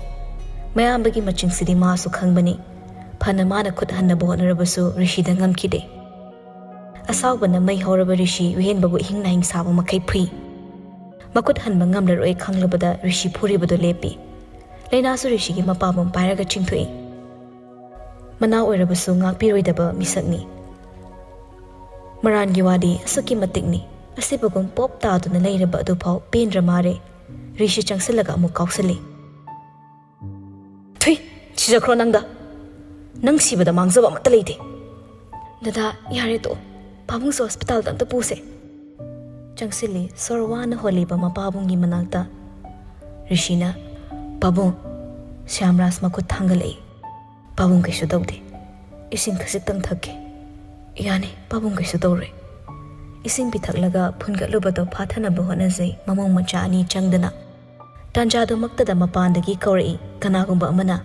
ꯃꯌꯥꯝꯕꯒꯤ ꯃꯆꯤꯡꯁꯤꯗꯤ ꯃꯥꯁꯨ ꯈꯪꯕꯅꯤ꯫ ꯐꯅ ꯃꯥꯅ ꯈꯨꯠ ꯍꯟꯅꯕ ꯍꯣꯠꯅꯔꯕꯁꯨ ꯔꯤꯁꯤꯗ ꯉꯝꯈꯤꯗꯦ꯫ ꯑꯁꯥꯎꯕꯅ ꯃꯩ ꯍꯧꯔꯕ ꯔꯤꯁꯤ ꯌꯨꯍꯦꯟꯕꯕꯨ ꯏꯍꯤꯡ ꯅꯥꯍꯤꯡ ꯁꯥꯕ ꯃꯈꯩ ꯐꯨꯏ꯫ ꯃꯈꯨꯠ ꯍꯟꯕ ꯉꯝꯂꯔꯣꯏ ꯈꯪꯂꯕꯗ ꯔꯤꯁꯤ ꯐꯨꯔꯤꯕꯗꯨ ꯂꯦꯞꯄꯤ꯫ ꯂꯩꯅꯥꯁꯨ ꯔꯤꯁꯤꯒꯤ ꯃꯄꯥꯕꯨꯡ ꯄꯥꯏꯔꯒ ꯆꯤꯡꯊꯣꯛꯏ꯫ ꯃꯅꯥꯎ ꯑꯣꯏꯔꯕꯁꯨ ꯉꯥꯛꯄꯤꯔꯣꯏꯗꯕ ꯃꯤꯁꯛꯅꯤ꯫ ꯃꯔꯥꯟꯒꯤ ꯋꯥꯗꯤ ꯑꯁꯨꯛꯀꯤ ꯃꯇꯤꯛꯅꯤ꯫ ꯑꯁꯤꯕꯒꯨꯝ ꯄꯣꯞ ꯇꯥꯗꯨꯅ ꯂꯩꯔꯕ ꯑꯗꯨꯐꯥꯎ ꯄꯦꯟꯗ꯭ꯔ ꯃꯥꯔꯦ꯫ ꯔꯤꯁꯤ ꯆꯪꯁꯤꯜꯂꯒ ꯑꯃꯨꯛ ꯀꯥꯎꯁꯤꯜꯂꯤ꯫ "ꯊꯨꯏ, ꯁꯤꯖꯈ꯭ꯔꯣ ꯅꯪꯗ꯫ ꯅꯪ ꯁꯤꯕꯗ ꯃꯥꯡꯖꯕ ꯑꯃꯠꯇ ꯂꯩꯇꯦ꯫" "ꯗꯗꯥ, ꯌꯥꯔꯦ ꯇꯣꯛꯑꯣ꯫ ꯄꯥꯕꯨꯡꯁꯨ ꯍꯣꯁꯄꯤꯇꯥꯜꯗ ꯑꯝꯇ ꯄꯨꯁꯦ꯫" ꯆꯪꯁꯤꯜꯂꯤ ꯁꯣꯔ ꯋꯥꯅ ꯍꯣꯜꯂꯤꯕ ꯃꯄꯥꯕꯨꯡꯒꯤ ꯃꯅꯥꯛꯇ꯫ ꯔꯤꯁꯤꯅ, "ꯄꯥꯕꯨꯡ꯫" ꯁ꯭ꯌꯥꯝꯔꯥꯖ ꯃꯈꯨꯠ ꯊꯥꯡꯒꯠꯂꯛꯏ꯫ "ꯄꯥꯕꯨꯡ ꯀꯩꯁꯨ ꯇꯧꯗꯦ꯫ ꯏꯁꯤꯡ ꯈꯖꯤꯛꯇꯪ ꯊꯛꯀꯦ꯫" "ꯌꯥꯅꯤ, ꯄꯥꯕꯨꯡ ꯀꯩꯁꯨ ꯇꯧꯔꯣꯏ꯫" ꯏꯁꯤꯡ ꯄꯤꯊꯛꯂꯒ ꯐꯨꯟꯒꯠꯂꯨꯕꯗꯣ ꯐꯥꯊꯅꯕ ꯍꯣꯠꯅꯖꯩ ꯃꯃꯧ ꯃꯆꯥ ꯑꯅꯤ ꯆꯪꯗꯅ꯫ ꯇꯥꯟꯖꯥꯗꯨꯃꯛꯇꯗ ꯃꯄꯥꯟꯗꯒꯤ ꯀꯧꯔꯛꯏ ꯀꯅꯥꯒꯨꯝꯕ ꯑꯃꯅ꯫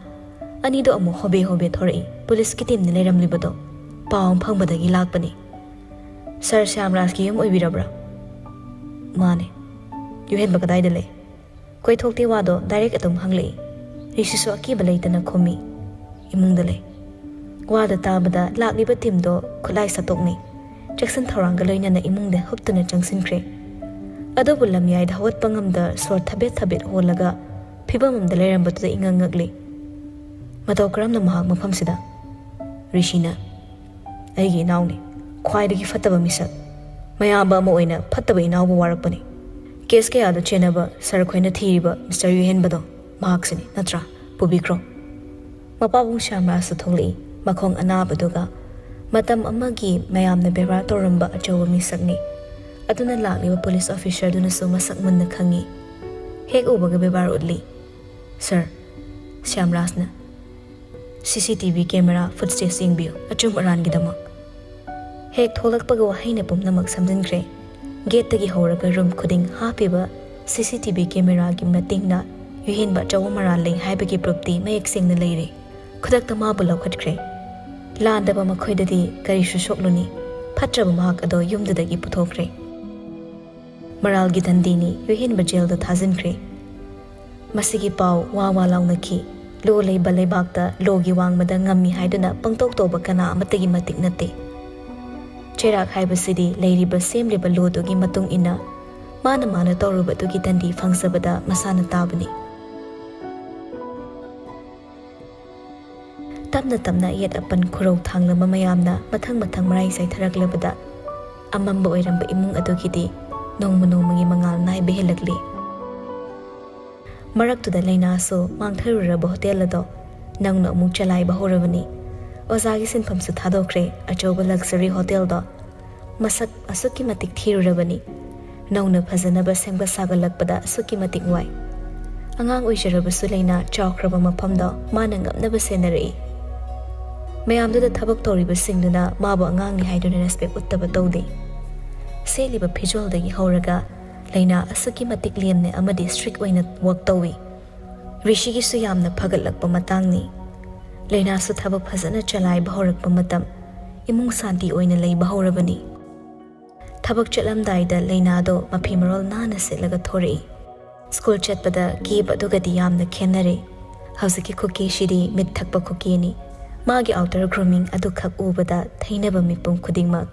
ꯑꯅꯤꯗꯣ ꯑꯃꯨꯛ ꯍꯣꯕꯦ ꯍꯣꯕꯦ ꯊꯣꯔꯛꯏ꯫ ꯄꯨꯂꯤꯁꯀꯤ ꯇꯤꯝꯅ ꯂꯩꯔꯝꯂꯤꯕꯗꯣ ꯄꯥꯎ ꯑꯃ ꯐꯪꯕꯗꯒꯤ ꯂꯥꯛꯄꯅꯤ꯫ "ꯁꯥꯔ ꯁ꯭ꯌꯥꯝꯔꯥꯖꯀꯤ ꯌꯨꯝ ꯑꯣꯏꯕꯤꯔꯕ꯭ꯔꯥ?" "ꯃꯥꯅꯦ꯫" "ꯌꯨꯍꯦꯟꯕ ꯀꯗꯥꯏꯗ ꯂꯩ?" ꯀꯣꯏꯊꯣꯛꯇꯦ ꯋꯥꯗꯣ ꯗꯥꯏꯔꯦꯛ ꯑꯗꯨꯝ ꯍꯪꯂꯛꯏ꯫ ꯔꯤꯁꯤꯁꯨ ꯑꯀꯤꯕ ꯂꯩꯇꯅ ꯈꯨꯝꯃꯤ, "ꯏꯃꯨꯡꯗ ꯂꯩ꯫" ꯋꯥꯗꯨ ꯇꯥꯕꯗ ꯂꯥꯛꯂꯤꯕ ꯇꯤꯝꯗꯣ ꯈꯨꯠꯂꯥꯏ ꯁꯠꯇꯣꯛꯅꯩ꯫ ꯆꯦꯛꯁꯤꯟ ꯊꯧꯔꯥꯡꯒ ꯂꯣꯏꯅꯅ ꯏꯃꯨꯡꯗ ꯍꯨꯞꯇꯨꯅ ꯆꯪꯁꯤꯟꯈ꯭ꯔꯦ꯫ ꯑꯗꯨꯕꯨ ꯂꯝꯌꯥꯏꯗ ꯍꯧꯒꯠꯄ ꯉꯝꯗ ꯁꯣꯔ ꯊꯕꯦꯠ ꯊꯕꯦꯠ ꯍꯣꯜꯂꯒ ꯐꯤꯕꯝ ꯑꯃꯗ ꯂꯩꯔꯝꯕꯗꯨꯗ ꯏꯉꯛ ꯉꯛꯂꯤ꯫ "ꯃꯇꯧ ꯀꯔꯝꯅ ꯃꯍꯥꯛ ꯃꯐꯝꯁꯤꯗ?" ꯔꯤꯁꯤꯅ, "ꯑꯩꯒꯤ ꯏꯅꯥꯎꯅꯤ꯫ ꯈ꯭ꯋꯥꯏꯗꯒꯤ ꯐꯠꯇꯕ ꯃꯤꯁꯛ꯫ ꯃꯌꯥꯝꯕ ꯑꯃ ꯑꯣꯏꯅ ꯐꯠꯇꯕ ꯏꯅꯥꯎꯕꯨ ꯋꯥꯔꯛꯄꯅꯤ꯫ ꯀꯦꯁ ꯀꯌꯥꯗ ꯆꯦꯟꯅꯕ ꯁꯥꯔ ꯈꯣꯏꯅ ꯊꯤꯔꯤꯕ ꯃꯤꯁꯇꯔ ꯌꯨꯍꯦꯟꯕꯗꯣ ꯃꯍꯥꯛꯁꯤꯅꯤ, ꯅꯠꯇ꯭ꯔꯥ? ꯄꯨꯕꯤꯈ꯭ꯔꯣ꯫" ꯃꯄꯥꯕꯨꯡ ꯁ꯭ꯌꯥꯝꯔꯥꯖꯇ ꯊꯣꯛꯂꯛꯏ, ꯃꯈꯣꯡ ꯑꯅꯥꯕꯗꯨꯒ꯫ ꯃꯇꯝ ꯑꯃꯒꯤ ꯃꯌꯥꯝꯅ ꯕꯦꯕꯥꯔ ꯇꯧꯔꯝꯕ ꯑꯆꯧꯕ ꯃꯤꯁꯛꯅꯤ꯫ ꯑꯗꯨꯅ ꯂꯥꯛꯂꯤꯕ ꯄꯨꯂꯤꯁ ꯑꯣꯐꯤꯁꯔꯗꯨꯅꯁꯨ ꯃꯁꯛ ꯃꯨꯟꯅ ꯈꯪꯏ꯫ ꯍꯦꯛ ꯎꯕꯒ ꯕꯦꯕꯥꯔ ꯎꯠꯂꯤ꯫ "ꯁꯥꯔ꯫" ꯁ꯭ꯌꯥꯝꯔꯥꯖꯅ, "ꯁꯤ ꯁꯤ ꯇꯤ ꯚꯤ ꯀꯦꯃꯦꯔꯥ ꯐꯨꯠꯁꯇꯦꯖ ꯌꯦꯡꯕꯤꯌꯨ, ꯑꯆꯨꯝ ꯑꯔꯥꯟꯒꯤꯗꯃꯛ꯫" ꯍꯦꯛ ꯊꯣꯛꯂꯛꯄꯒ ꯋꯥꯍꯩꯅ ꯄꯨꯝꯅꯃꯛ ꯁꯝꯖꯤꯟꯈ꯭ꯔꯦ꯫ ꯒꯦꯠꯇꯒꯤ ꯍꯧꯔꯒ ꯔꯨꯝ ꯈꯨꯗꯤꯡ ꯍꯥꯞꯄꯤꯕ ꯁꯤ ꯁꯤ ꯇꯤ ꯚꯤ ꯀꯦꯃꯦꯔꯥꯒꯤ ꯃꯇꯦꯡꯅ ꯌꯨꯍꯦꯟꯕ ꯑꯆꯧꯕ ꯃꯔꯥꯜ ꯂꯩ ꯍꯥꯏꯕꯒꯤ ꯄ꯭ꯔꯨꯞꯇꯤ ꯃꯌꯦꯛ ꯁꯦꯡꯅ ꯂꯩꯔꯦ꯫ ꯈꯨꯗꯛꯇ ꯃꯥꯕꯨ ꯂꯧꯈꯠꯈ꯭ꯔꯦ꯫ ꯂꯥꯟꯗꯕ ꯃꯈꯣꯏꯗꯗꯤ ꯀꯔꯤꯁꯨ ꯁꯣꯛꯂꯨꯅꯤ꯫ ꯐꯠꯇ꯭ꯔꯕ ꯃꯍꯥꯛ ꯑꯗꯣ ꯌꯨꯝꯗꯨꯗꯒꯤ ꯄꯨꯊꯣꯛꯈ꯭ꯔꯦ꯫ ꯃꯔꯥꯜꯒꯤ ꯗꯟꯗꯤꯅꯤ ꯌꯨꯍꯦꯟꯕ ꯖꯦꯜꯗ ꯊꯥꯖꯤꯟꯈ꯭ꯔꯦ꯫ ꯃꯁꯤꯒꯤ ꯄꯥꯎ ꯋꯥ ꯋꯥ ꯂꯥꯎꯅꯈꯤ꯫ ꯂꯣ ꯂꯩꯕ ꯂꯩꯕꯥꯛꯇ ꯂꯣꯒꯤ ꯋꯥꯡꯃꯗ ꯉꯝꯃꯤ ꯍꯥꯏꯗꯨꯅ ꯄꯪꯇꯧ ꯇꯧꯕ ꯀꯅꯥ ꯑꯃꯠꯇꯒꯤ ꯃꯇꯤꯛ ꯅꯠꯇꯦ꯫ ꯆꯩꯔꯥꯛ ꯍꯥꯏꯕꯁꯤꯗꯤ ꯂꯩꯔꯤꯕ ꯁꯦꯝꯂꯤꯕ ꯂꯣꯗꯨꯒꯤ ꯃꯇꯨꯡ ꯏꯟꯅ ꯃꯥꯅ ꯃꯥꯅ ꯇꯧꯔꯨꯕꯗꯨꯒꯤ ꯗꯟꯗꯤ ꯐꯪꯖꯕꯗ ꯃꯁꯥꯅ ꯇꯥꯕꯅꯤ꯫ ꯇꯞꯅ ꯇꯞꯅ ꯑꯌꯦꯠ ꯑꯄꯟ ꯈꯨꯔꯧ ꯊꯥꯡꯂꯕ ꯃꯌꯥꯝꯅ ꯃꯊꯪ ꯃꯊꯪ ꯃꯔꯥꯏ ꯆꯥꯏꯊꯔꯛꯂꯕꯗ ꯑꯃꯝꯕ ꯑꯣꯏꯔꯝꯕ ꯏꯃꯨꯡ ꯑꯗꯨꯒꯤꯗꯤ ꯅꯣꯡꯃ ꯅꯣꯡꯃꯒꯤ ꯃꯉꯥꯜ ꯅꯥꯏꯕ ꯍꯦꯜꯂꯛꯂꯤ꯫ ꯃꯔꯛꯇꯨꯗ ꯂꯩꯅꯥꯁꯨ ꯃꯥꯡꯊꯔꯨꯔꯕ ꯍꯣꯇꯦꯜ ꯑꯗꯣ ꯅꯧꯅ ꯑꯃꯨꯛ ꯆꯂꯥꯏꯕ ꯍꯧꯔꯕꯅꯤ꯫ ꯑꯣꯖꯥꯒꯤ ꯁꯤꯟꯐꯝꯁꯨ ꯊꯥꯗꯣꯛꯈ꯭ꯔꯦ꯫ ꯑꯆꯧꯕ ꯂꯛꯖꯔꯤ ꯍꯣꯇꯦꯜꯗꯣ ꯃꯁꯛ ꯑꯁꯨꯛꯀꯤ ꯃꯇꯤꯛ ꯊꯤꯔꯨꯔꯕꯅꯤ꯫ ꯅꯧꯅ ꯐꯖꯅꯕ ꯁꯦꯝꯒꯠ ꯁꯥꯒꯠꯂꯛꯄꯗ ꯑꯁꯨꯛꯀꯤ ꯃꯇꯤꯛ ꯋꯥꯏ꯫ ꯑꯉꯥꯡ ꯑꯣꯏꯖꯔꯕꯁꯨ ꯂꯩꯅꯥ ꯆꯥꯎꯈ꯭ꯔꯕ ꯃꯐꯝꯗꯣ ꯃꯥꯅ ꯉꯝꯅꯕ ꯁꯦꯟꯅꯔꯛꯏ꯫ ꯃꯌꯥꯝꯗꯨꯗ ꯊꯕꯛ ꯇꯧꯔꯤꯕꯁꯤꯡꯗꯨꯅ ꯃꯥꯕꯨ ꯑꯉꯥꯡꯅꯤ ꯍꯥꯏꯗꯨꯅ ꯔꯦꯁꯄꯦꯛ ꯎꯠꯇꯕ ꯇꯧꯗꯦ꯫ ꯁꯦꯠꯂꯤꯕ ꯐꯤꯖꯣꯜꯗꯒꯤ ꯍꯧꯔꯒ ꯂꯩꯅꯥ ꯑꯁꯨꯛꯀꯤ ꯃꯇꯤꯛ ꯂꯦꯝꯅ ꯑꯃꯗꯤ ꯁ꯭ꯇ꯭ꯔꯤꯛ ꯑꯣꯏꯅ ꯋꯔꯛ ꯇꯧꯏ꯫ ꯔꯤꯁꯤꯒꯤꯁꯨ ꯌꯥꯝꯅ ꯐꯒꯠꯂꯛꯄ ꯃꯇꯥꯡꯅꯤ꯫ ꯂꯩꯅꯥꯁꯨ ꯊꯕꯛ ꯐꯖꯅ ꯆꯂꯥꯏꯕ ꯍꯧꯔꯛꯄ ꯃꯇꯝ, ꯏꯃꯨꯡ ꯁꯥꯟꯇꯤ ꯑꯣꯏꯅ ꯂꯩꯕ ꯍꯧꯔꯕꯅꯤ꯫ ꯊꯕꯛ ꯆꯠꯂꯝꯗꯥꯏꯗ ꯂꯩꯅꯥꯗꯣ ꯃꯐꯤ ꯃꯔꯣꯜ ꯅꯥꯟꯅ ꯁꯦꯠꯂꯒ ꯊꯣꯔꯛꯏ꯫ ꯁ꯭ꯀꯨꯜ ꯆꯠꯄꯗ ꯀꯦꯕ ꯑꯗꯨꯒꯗꯤ ꯌꯥꯝꯅ ꯈꯦꯠꯅꯔꯦ꯫ ꯍꯧꯖꯤꯛꯀꯤ ꯈꯨꯀꯦꯁꯤꯗꯤ ꯃꯤꯠ ꯊꯛꯄ ꯈꯨꯀꯦꯅꯤ꯫ ꯃꯥꯒꯤ ꯑꯥꯎꯇꯔ ꯒ꯭ꯔꯨꯃꯤꯡ ꯑꯗꯨꯈꯛ ꯎꯕꯗ ꯊꯩꯅꯕ ꯃꯤꯄꯨꯝ ꯈꯨꯗꯤꯡꯃꯛ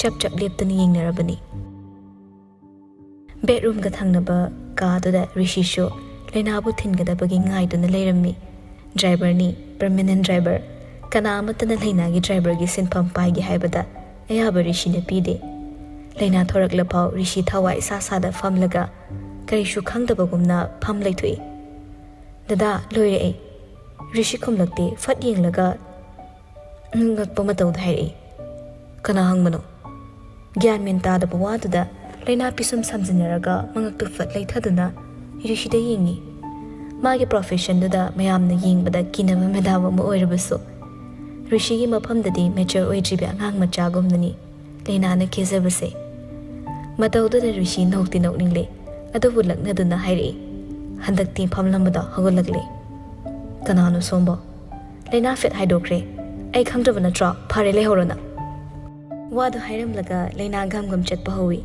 ꯆꯞ ꯆꯞ ꯂꯦꯞꯇꯨꯅ ꯌꯦꯡꯅꯔꯕꯅꯤ꯫ ꯕꯦꯗꯔꯨꯝꯒ ꯊꯪꯅꯕ ꯀꯥꯗꯨꯗ ꯔꯤꯁꯤꯁꯨ ꯂꯩꯅꯥꯕꯨ ꯊꯤꯟꯒꯗꯕꯒꯤ ꯉꯥꯏꯗꯨꯅ ꯂꯩꯔꯝꯃꯤ꯫ ꯗ꯭ꯔꯥꯏꯚꯔꯅꯤ, ꯄꯔꯃꯅꯦꯟ ꯗ꯭ꯔꯥꯏꯚꯔ꯫ ꯀꯅꯥ ꯑꯃꯠꯇꯅ ꯂꯩꯅꯥꯒꯤ ꯗ꯭ꯔꯥꯏꯚꯔꯒꯤ ꯁꯤꯟꯐꯝ ꯄꯥꯏꯒꯦ ꯍꯥꯏꯕꯗ ꯑꯌꯥꯕ ꯔꯤꯁꯤꯅ ꯄꯤꯗꯦ꯫ ꯂꯩꯅꯥ ꯊꯣꯔꯛꯂꯐꯥꯎ ꯔꯤꯁꯤ ꯊꯋꯥꯏ ꯏꯁꯥ ꯁꯥꯗ ꯐꯝꯂꯒ ꯀꯔꯤꯁꯨ ꯈꯪꯗꯕꯒꯨꯝꯅ ꯐꯝ ꯂꯩꯊꯣꯛꯏ꯫ "ꯗꯗꯥ, ꯂꯣꯏꯔꯦ ꯑꯩ꯫" ꯔꯤꯁꯤ ꯈꯨꯝꯂꯛꯇꯦ꯫ ꯐꯠ ꯌꯦꯡꯂꯒ ꯉꯛꯄ ꯃꯇꯧꯗ ꯍꯥꯏꯔꯛꯏ꯫ "ꯀꯅꯥ ꯍꯪꯕꯅꯣ?" ꯒ꯭ꯌꯥꯟ ꯃꯦꯟ ꯇꯥꯗꯕ ꯋꯥꯗꯨꯗ ꯂꯩꯅꯥ ꯄꯤꯁꯨꯝ ꯁꯝꯖꯤꯟꯅꯔꯒ ꯃꯉꯛꯇꯨ ꯐꯠ ꯂꯩꯊꯗꯨꯅ ꯔꯤꯁꯤꯗ ꯌꯦꯡꯉꯤ꯫ ꯃꯥꯒꯤ ꯄ꯭ꯔꯣꯐꯦꯁꯟꯗꯨꯗ ꯃꯌꯥꯝꯅ ꯌꯦꯡꯕꯗ ꯀꯤꯅꯕ ꯃꯦꯗꯥꯝ ꯑꯃ ꯑꯣꯏꯔꯕꯁꯨ, ꯔꯤꯁꯤꯒꯤ ꯃꯐꯝꯗꯗꯤ ꯃꯦꯆꯔ ꯑꯣꯏꯗ꯭ꯔꯤꯕ ꯑꯉꯥꯡ ꯃꯆꯥꯒꯨꯝꯅꯅꯤ ꯂꯩꯅꯥꯅ ꯀꯦꯖꯕꯁꯦ꯫ ꯃꯇꯧꯗꯨꯗ ꯔꯤꯁꯤ ꯅꯣꯛꯇꯤ ꯅꯣꯛꯅꯤꯡꯂꯦ, ꯑꯗꯨꯕꯨ ꯂꯛꯅꯗꯨꯅ ꯍꯥꯏꯔꯛꯏ, "ꯍꯟꯗꯛꯇꯤ ꯐꯝꯂꯝꯕꯗ ꯍꯧꯒꯠꯂꯛꯂꯦ꯫ ꯀꯅꯥꯅꯣ ꯁꯣꯝꯕꯣ? ꯂꯥꯏꯅꯥ ꯐꯦꯠ ꯍꯥꯏꯗꯣꯛꯈ꯭ꯔꯦ꯫ ꯑꯩ ꯈꯪꯗ꯭ꯔꯕ ꯅꯠꯇ꯭ꯔꯣ? ꯐꯔꯦ, ꯂꯩꯍꯧꯔꯣ ꯅꯪ꯫" ꯋꯥꯗꯨ ꯍꯥꯏꯔꯝꯂꯒ ꯂꯥꯏꯅꯥ ꯒꯝ ꯒꯝ ꯆꯠꯄ ꯍꯧꯏ꯫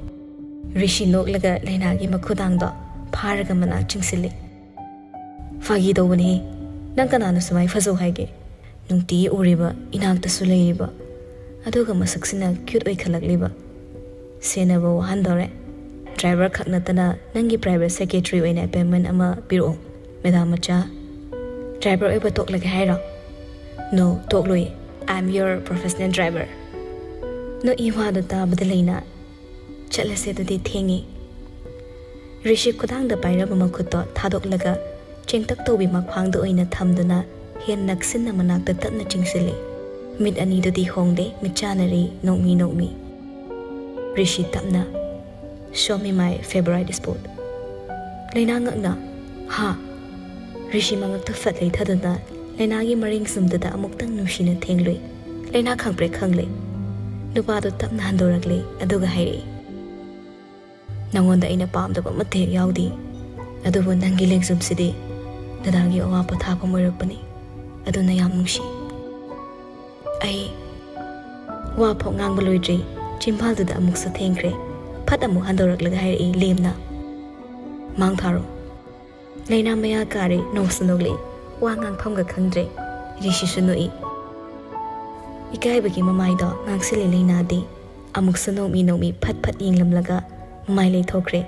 ꯔꯤꯁꯤ ꯅꯣꯛꯂꯒ ꯂꯥꯏꯅꯥꯒꯤ ꯃꯈꯨꯗꯥꯡꯗꯣ ꯐꯥꯔꯒ ꯃꯅꯥꯛ ꯆꯤꯡꯁꯤꯜꯂꯤ꯫ "ꯐꯥꯒꯤ ꯇꯧꯕꯅꯦꯍꯦ꯫ ꯅꯪ ꯀꯅꯥꯅ ꯁꯨꯃꯥꯏ ꯐꯖꯧ ꯍꯥꯏꯒꯦ? ꯅꯨꯡꯇꯤꯒꯤ ꯎꯔꯤꯕ, ꯏꯅꯥꯛꯇꯁꯨ ꯂꯩꯔꯤꯕ, ꯑꯗꯨꯒ ꯃꯁꯛꯁꯤꯅ ꯀ꯭ꯌꯨꯠ ꯑꯣꯏꯈꯠꯂꯛꯂꯤꯕ꯫ ꯁꯦꯟꯅꯕ ꯋꯥꯍꯟꯗꯧꯔꯦ꯫ ꯗ꯭ꯔꯥꯏꯚꯔ ꯈꯛ ꯅꯠꯇꯅ ꯅꯪꯒꯤ ꯄ꯭ꯔꯥꯏꯚꯦꯠ ꯁꯦꯀ꯭ꯔꯦꯇꯔꯤ ꯑꯣꯏꯅ ꯑꯦꯄꯣꯏꯟꯃꯦꯟ ꯑꯃ ꯄꯤꯔꯛꯑꯣ, ꯃꯦꯗꯥꯝ ꯃꯆꯥ꯫" "ꯗ꯭ꯔꯥꯏꯚꯔ ꯑꯣꯏꯕ ꯇꯣꯛꯂꯒꯦ ꯍꯥꯏꯔꯣ?" "ꯅꯣ, ꯇꯣꯛꯂꯣꯏ꯫ I am your professional driver." ꯅꯣꯛꯏ꯫ ꯋꯥꯗꯨ ꯇꯥꯕꯗ ꯂꯩꯅꯥ, "ꯆꯠꯂꯁꯦ ꯑꯗꯨꯗꯤ, ꯊꯦꯡꯉꯦ꯫" ꯔꯤꯁꯤ ꯈꯨꯗꯥꯡꯗ ꯄꯥꯏꯔꯝꯕ ꯃꯈꯨꯠꯇꯣ ꯊꯥꯗꯣꯛꯂꯒ ꯆꯦꯡꯇꯛ ꯇꯧꯕꯤ ꯃꯈ꯭ꯋꯥꯡꯗ ꯑꯣꯏꯅ ꯊꯝꯗꯨꯅ ꯍꯦꯟ ꯅꯛꯁꯤꯟꯅ ꯃꯅꯥꯛꯇ ꯇꯞꯅ ꯆꯤꯡꯁꯤꯜꯂꯤ꯫ ꯃꯤꯠ ꯑꯅꯤꯗꯨꯗꯤ ꯍꯣꯡꯗꯦ, ꯃꯤꯠ ꯆꯥꯟꯅꯔꯤ, ꯅꯣꯛꯃꯤ ꯅꯣꯛꯃꯤ꯫ ꯔꯤꯁꯤ ꯇꯞꯅ, "Show me my favorite spot." ꯂꯩꯅꯥ ꯉꯛꯅ, "ꯍꯥ?" ꯔꯤꯁꯤ ꯃꯉꯛꯇ ꯐꯠ ꯂꯩꯊꯗꯨꯅ ꯂꯩꯅꯥꯒꯤ ꯃꯔꯦꯡ ꯆꯨꯝꯗꯨꯗ ꯑꯃꯨꯛꯇꯪ ꯅꯨꯡꯁꯤꯅ ꯊꯦꯡꯂꯨꯏ꯫ ꯂꯩꯅꯥ ꯈꯪꯄ꯭ꯔꯦꯛ ꯈꯪꯂꯦ꯫ ꯅꯨꯄꯥꯗꯨ ꯇꯞꯅ ꯍꯟꯗꯣꯔꯛꯂꯦ, ꯑꯗꯨꯒ ꯍꯥꯏꯔꯛꯏ, "ꯅꯉꯣꯟꯗ ꯑꯩꯅ ꯄꯥꯝꯗꯕ ꯑꯃꯠꯇ ꯍꯦꯛ ꯌꯥꯎꯗꯦ, ꯑꯗꯨꯕꯨ ꯅꯪꯒꯤ ꯂꯦꯡꯖꯨꯝꯁꯤꯗꯤ ꯗꯗꯥꯒꯤ ꯑꯋꯥ ꯄꯣꯊꯥꯐꯝ ꯑꯣꯏꯔꯛꯄꯅꯤ꯫ ꯑꯗꯨꯅ ꯌꯥꯝ ꯅꯨꯡꯁꯤ꯫" ꯑꯩ ꯋꯥ ꯐꯥꯎ ꯉꯥꯡꯕ ꯂꯣꯏꯗ꯭ꯔꯤ, ꯆꯤꯝꯕꯥꯜꯗꯨꯗ ꯑꯃꯨꯛꯁꯨ ꯊꯦꯡꯈ꯭ꯔꯦ꯫ ꯐꯠ ꯑꯃꯨꯛ ꯍꯟꯗꯣꯔꯛꯂꯒ ꯍꯥꯏꯔꯛꯏ ꯂꯦꯝꯅ, "ꯃꯥꯡ ꯊꯥꯔꯣ꯫" ꯂꯩꯅꯥ ꯃꯌꯥ ꯀꯥꯔꯦ, ꯅꯣꯛꯁꯨ ꯅꯣꯛꯂꯛꯏ, ꯋꯥ ꯉꯥꯡꯐꯝꯒ ꯈꯪꯗ꯭ꯔꯦ꯫ ꯔꯤꯁꯤꯁꯨ ꯅꯣꯛꯏ꯫ ꯏꯀꯥꯏꯕꯒꯤ ꯃꯃꯥꯏꯗꯣ ꯉꯥꯡꯁꯤꯜꯂꯦ ꯂꯩꯅꯥꯗꯤ꯫ ꯑꯃꯨꯛꯁꯨ ꯅꯣꯛꯃꯤ ꯅꯣꯛꯃꯤ ꯐꯠ ꯐꯠ ꯌꯦꯡꯂꯝꯂꯒ ꯃꯃꯥꯏ ꯂꯩꯊꯣꯛꯈ꯭ꯔꯦ꯫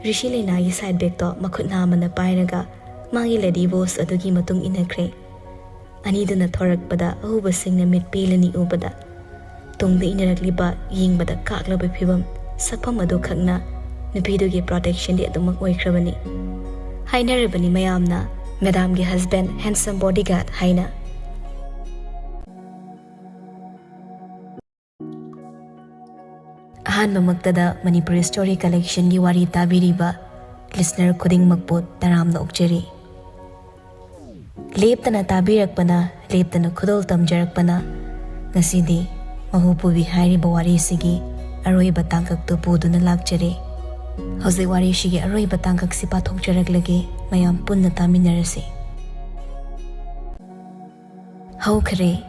ꯔꯤꯁꯤ ꯂꯩꯅꯥꯒꯤ ꯁꯥꯏꯠ ꯕꯦꯒꯇꯣ ꯃꯈꯨꯠ ꯅꯥꯝꯃꯅ ꯄꯥꯏꯔꯒ ꯃꯥꯒꯤ ꯂꯦꯗꯤ ꯕꯣꯁ ꯑꯗꯨꯒꯤ ꯃꯇꯨꯡ ꯏꯟꯅꯈ꯭ꯔꯦ꯫ ꯑꯅꯤꯗꯨꯅ ꯊꯣꯔꯛꯄꯗ ꯑꯍꯨꯕꯁꯤꯡꯅ ꯃꯤꯠ ꯄꯦꯜꯂꯅꯤ ꯎꯕꯗ꯫ ꯇꯨꯡꯗ ꯏꯟꯅꯔꯛꯂꯤꯕ ꯌꯦꯡꯕꯗ ꯀꯥꯛꯂꯕ ꯐꯤꯕꯝ, ꯁꯛꯐꯝ ꯑꯗꯨꯈꯛꯅ ꯅꯨꯄꯤꯗꯨꯒꯤ ꯄ꯭ꯔꯣꯇꯦꯛꯁꯟꯗꯤ ꯑꯗꯨꯃꯛ ꯑꯣꯏꯈ꯭ꯔꯕꯅꯤ꯫ ꯍꯥꯏꯅꯔꯕꯅꯤ ꯃꯌꯥꯝꯅ, "ꯃꯦꯗꯥꯝꯒꯤ ꯍꯁꯕꯦꯟ ꯍꯦꯟꯁꯝ ꯕꯣꯗꯤꯒꯥꯔꯗ" ꯍꯥꯏꯅ꯫ ꯑꯍꯥꯟꯕꯃꯛꯇꯗ ꯃꯅꯤꯄꯨꯔꯤ ꯁ꯭ꯇꯣꯔꯤ ꯀꯂꯦꯛꯁꯟꯒꯤ ꯋꯥꯔꯤ ꯇꯥꯕꯤꯔꯤꯕ ꯂꯤꯁꯅꯔ ꯈꯨꯗꯤꯡꯃꯛꯄꯨ ꯇꯔꯥꯝꯅ ꯑꯣꯛꯆꯔꯤ꯫ ꯂꯦꯞꯇꯅ ꯇꯥꯕꯤꯔꯛꯄꯅ, ꯂꯦꯞꯇꯅ ꯈꯨꯗꯣꯜ ꯇꯝꯖꯔꯛꯄꯅ ꯉꯁꯤꯗꯤ ꯃꯍꯨ ꯄꯨꯕꯤ ꯍꯥꯏꯔꯤꯕ ꯋꯥꯔꯤꯁꯤꯒꯤ ꯑꯔꯣꯏꯕ ꯇꯥꯡꯀꯛꯇꯨ ꯄꯨꯗꯨꯅ ꯂꯥꯛꯆꯔꯦ꯫ ꯍꯧꯖꯤꯛ ꯋꯥꯔꯤꯁꯤꯒꯤ ꯑꯔꯣꯏꯕ ꯇꯥꯡꯀꯛꯁꯤ ꯄꯥꯊꯣꯛꯆꯔꯛꯂꯒꯦ, ꯃꯌꯥꯝ ꯄꯨꯟꯅ ꯇꯥꯃꯤꯟꯅꯔꯁꯤ꯫ ꯍꯧꯈ꯭ꯔꯦ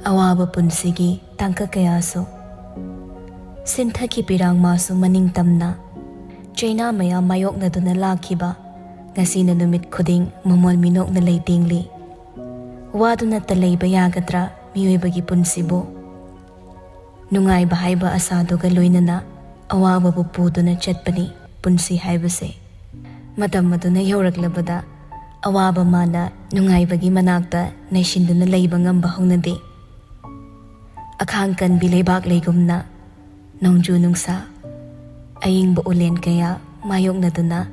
ꯑꯋꯥꯕ ꯄꯨꯟꯁꯤꯒꯤ ꯇꯥꯡꯀꯛ ꯀꯌꯥꯁꯨ꯫ ꯁꯤꯟꯊꯈꯤ ꯄꯤꯔꯥꯡ ꯃꯥꯁꯨ ꯃꯅꯤꯡ ꯇꯝꯅ꯫ ꯆꯩꯅꯥ ꯃꯌꯥꯝ ꯃꯥꯌꯣꯛꯅꯗꯨꯅ ꯂꯥꯛꯈꯤꯕ, ꯉꯁꯤꯅ ꯅꯨꯃꯤꯠ ꯈꯨꯗꯤꯡ ꯃꯃꯣꯟ ꯃꯤꯅꯣꯛꯅ ꯂꯩꯇꯦꯡꯂꯤ꯫ ꯋꯥꯗꯨꯅꯇ ꯂꯩꯕ ꯌꯥꯒꯗ꯭ꯔꯥ ꯃꯤꯑꯣꯏꯕꯒꯤ ꯄꯨꯟꯁꯤꯕꯨ? ꯅꯨꯡꯉꯥꯏꯕ ꯍꯥꯏꯕ ꯑꯁꯥꯗꯨꯒ ꯂꯣꯏꯅꯅ ꯑꯋꯥꯕꯕꯨ ꯄꯨꯗꯨꯅ ꯆꯠꯄꯅꯤ ꯄꯨꯟꯁꯤ ꯍꯥꯏꯕꯁꯦ꯫ ꯃꯇꯝ ꯑꯗꯨꯅ ꯌꯧꯔꯛꯂꯕꯗ ꯑꯋꯥꯕ ꯃꯥꯅ ꯅꯨꯡꯉꯥꯏꯕꯒꯤ ꯃꯅꯥꯛꯇ ꯅꯩꯁꯤꯟꯗꯨꯅ ꯂꯩꯕ ꯉꯝꯕ ꯍꯧꯅꯗꯦ꯫ ꯑꯈꯥꯡ ꯀꯟꯕꯤ ꯂꯩꯕꯥꯛ ꯂꯩꯒꯨꯝꯅ ꯅꯣꯡꯖꯨ ꯅꯨꯡꯁꯥ, ꯑꯏꯪꯕ ꯎꯂꯦꯟ ꯀꯌꯥ ꯃꯥꯌꯣꯛꯅꯗꯨꯅ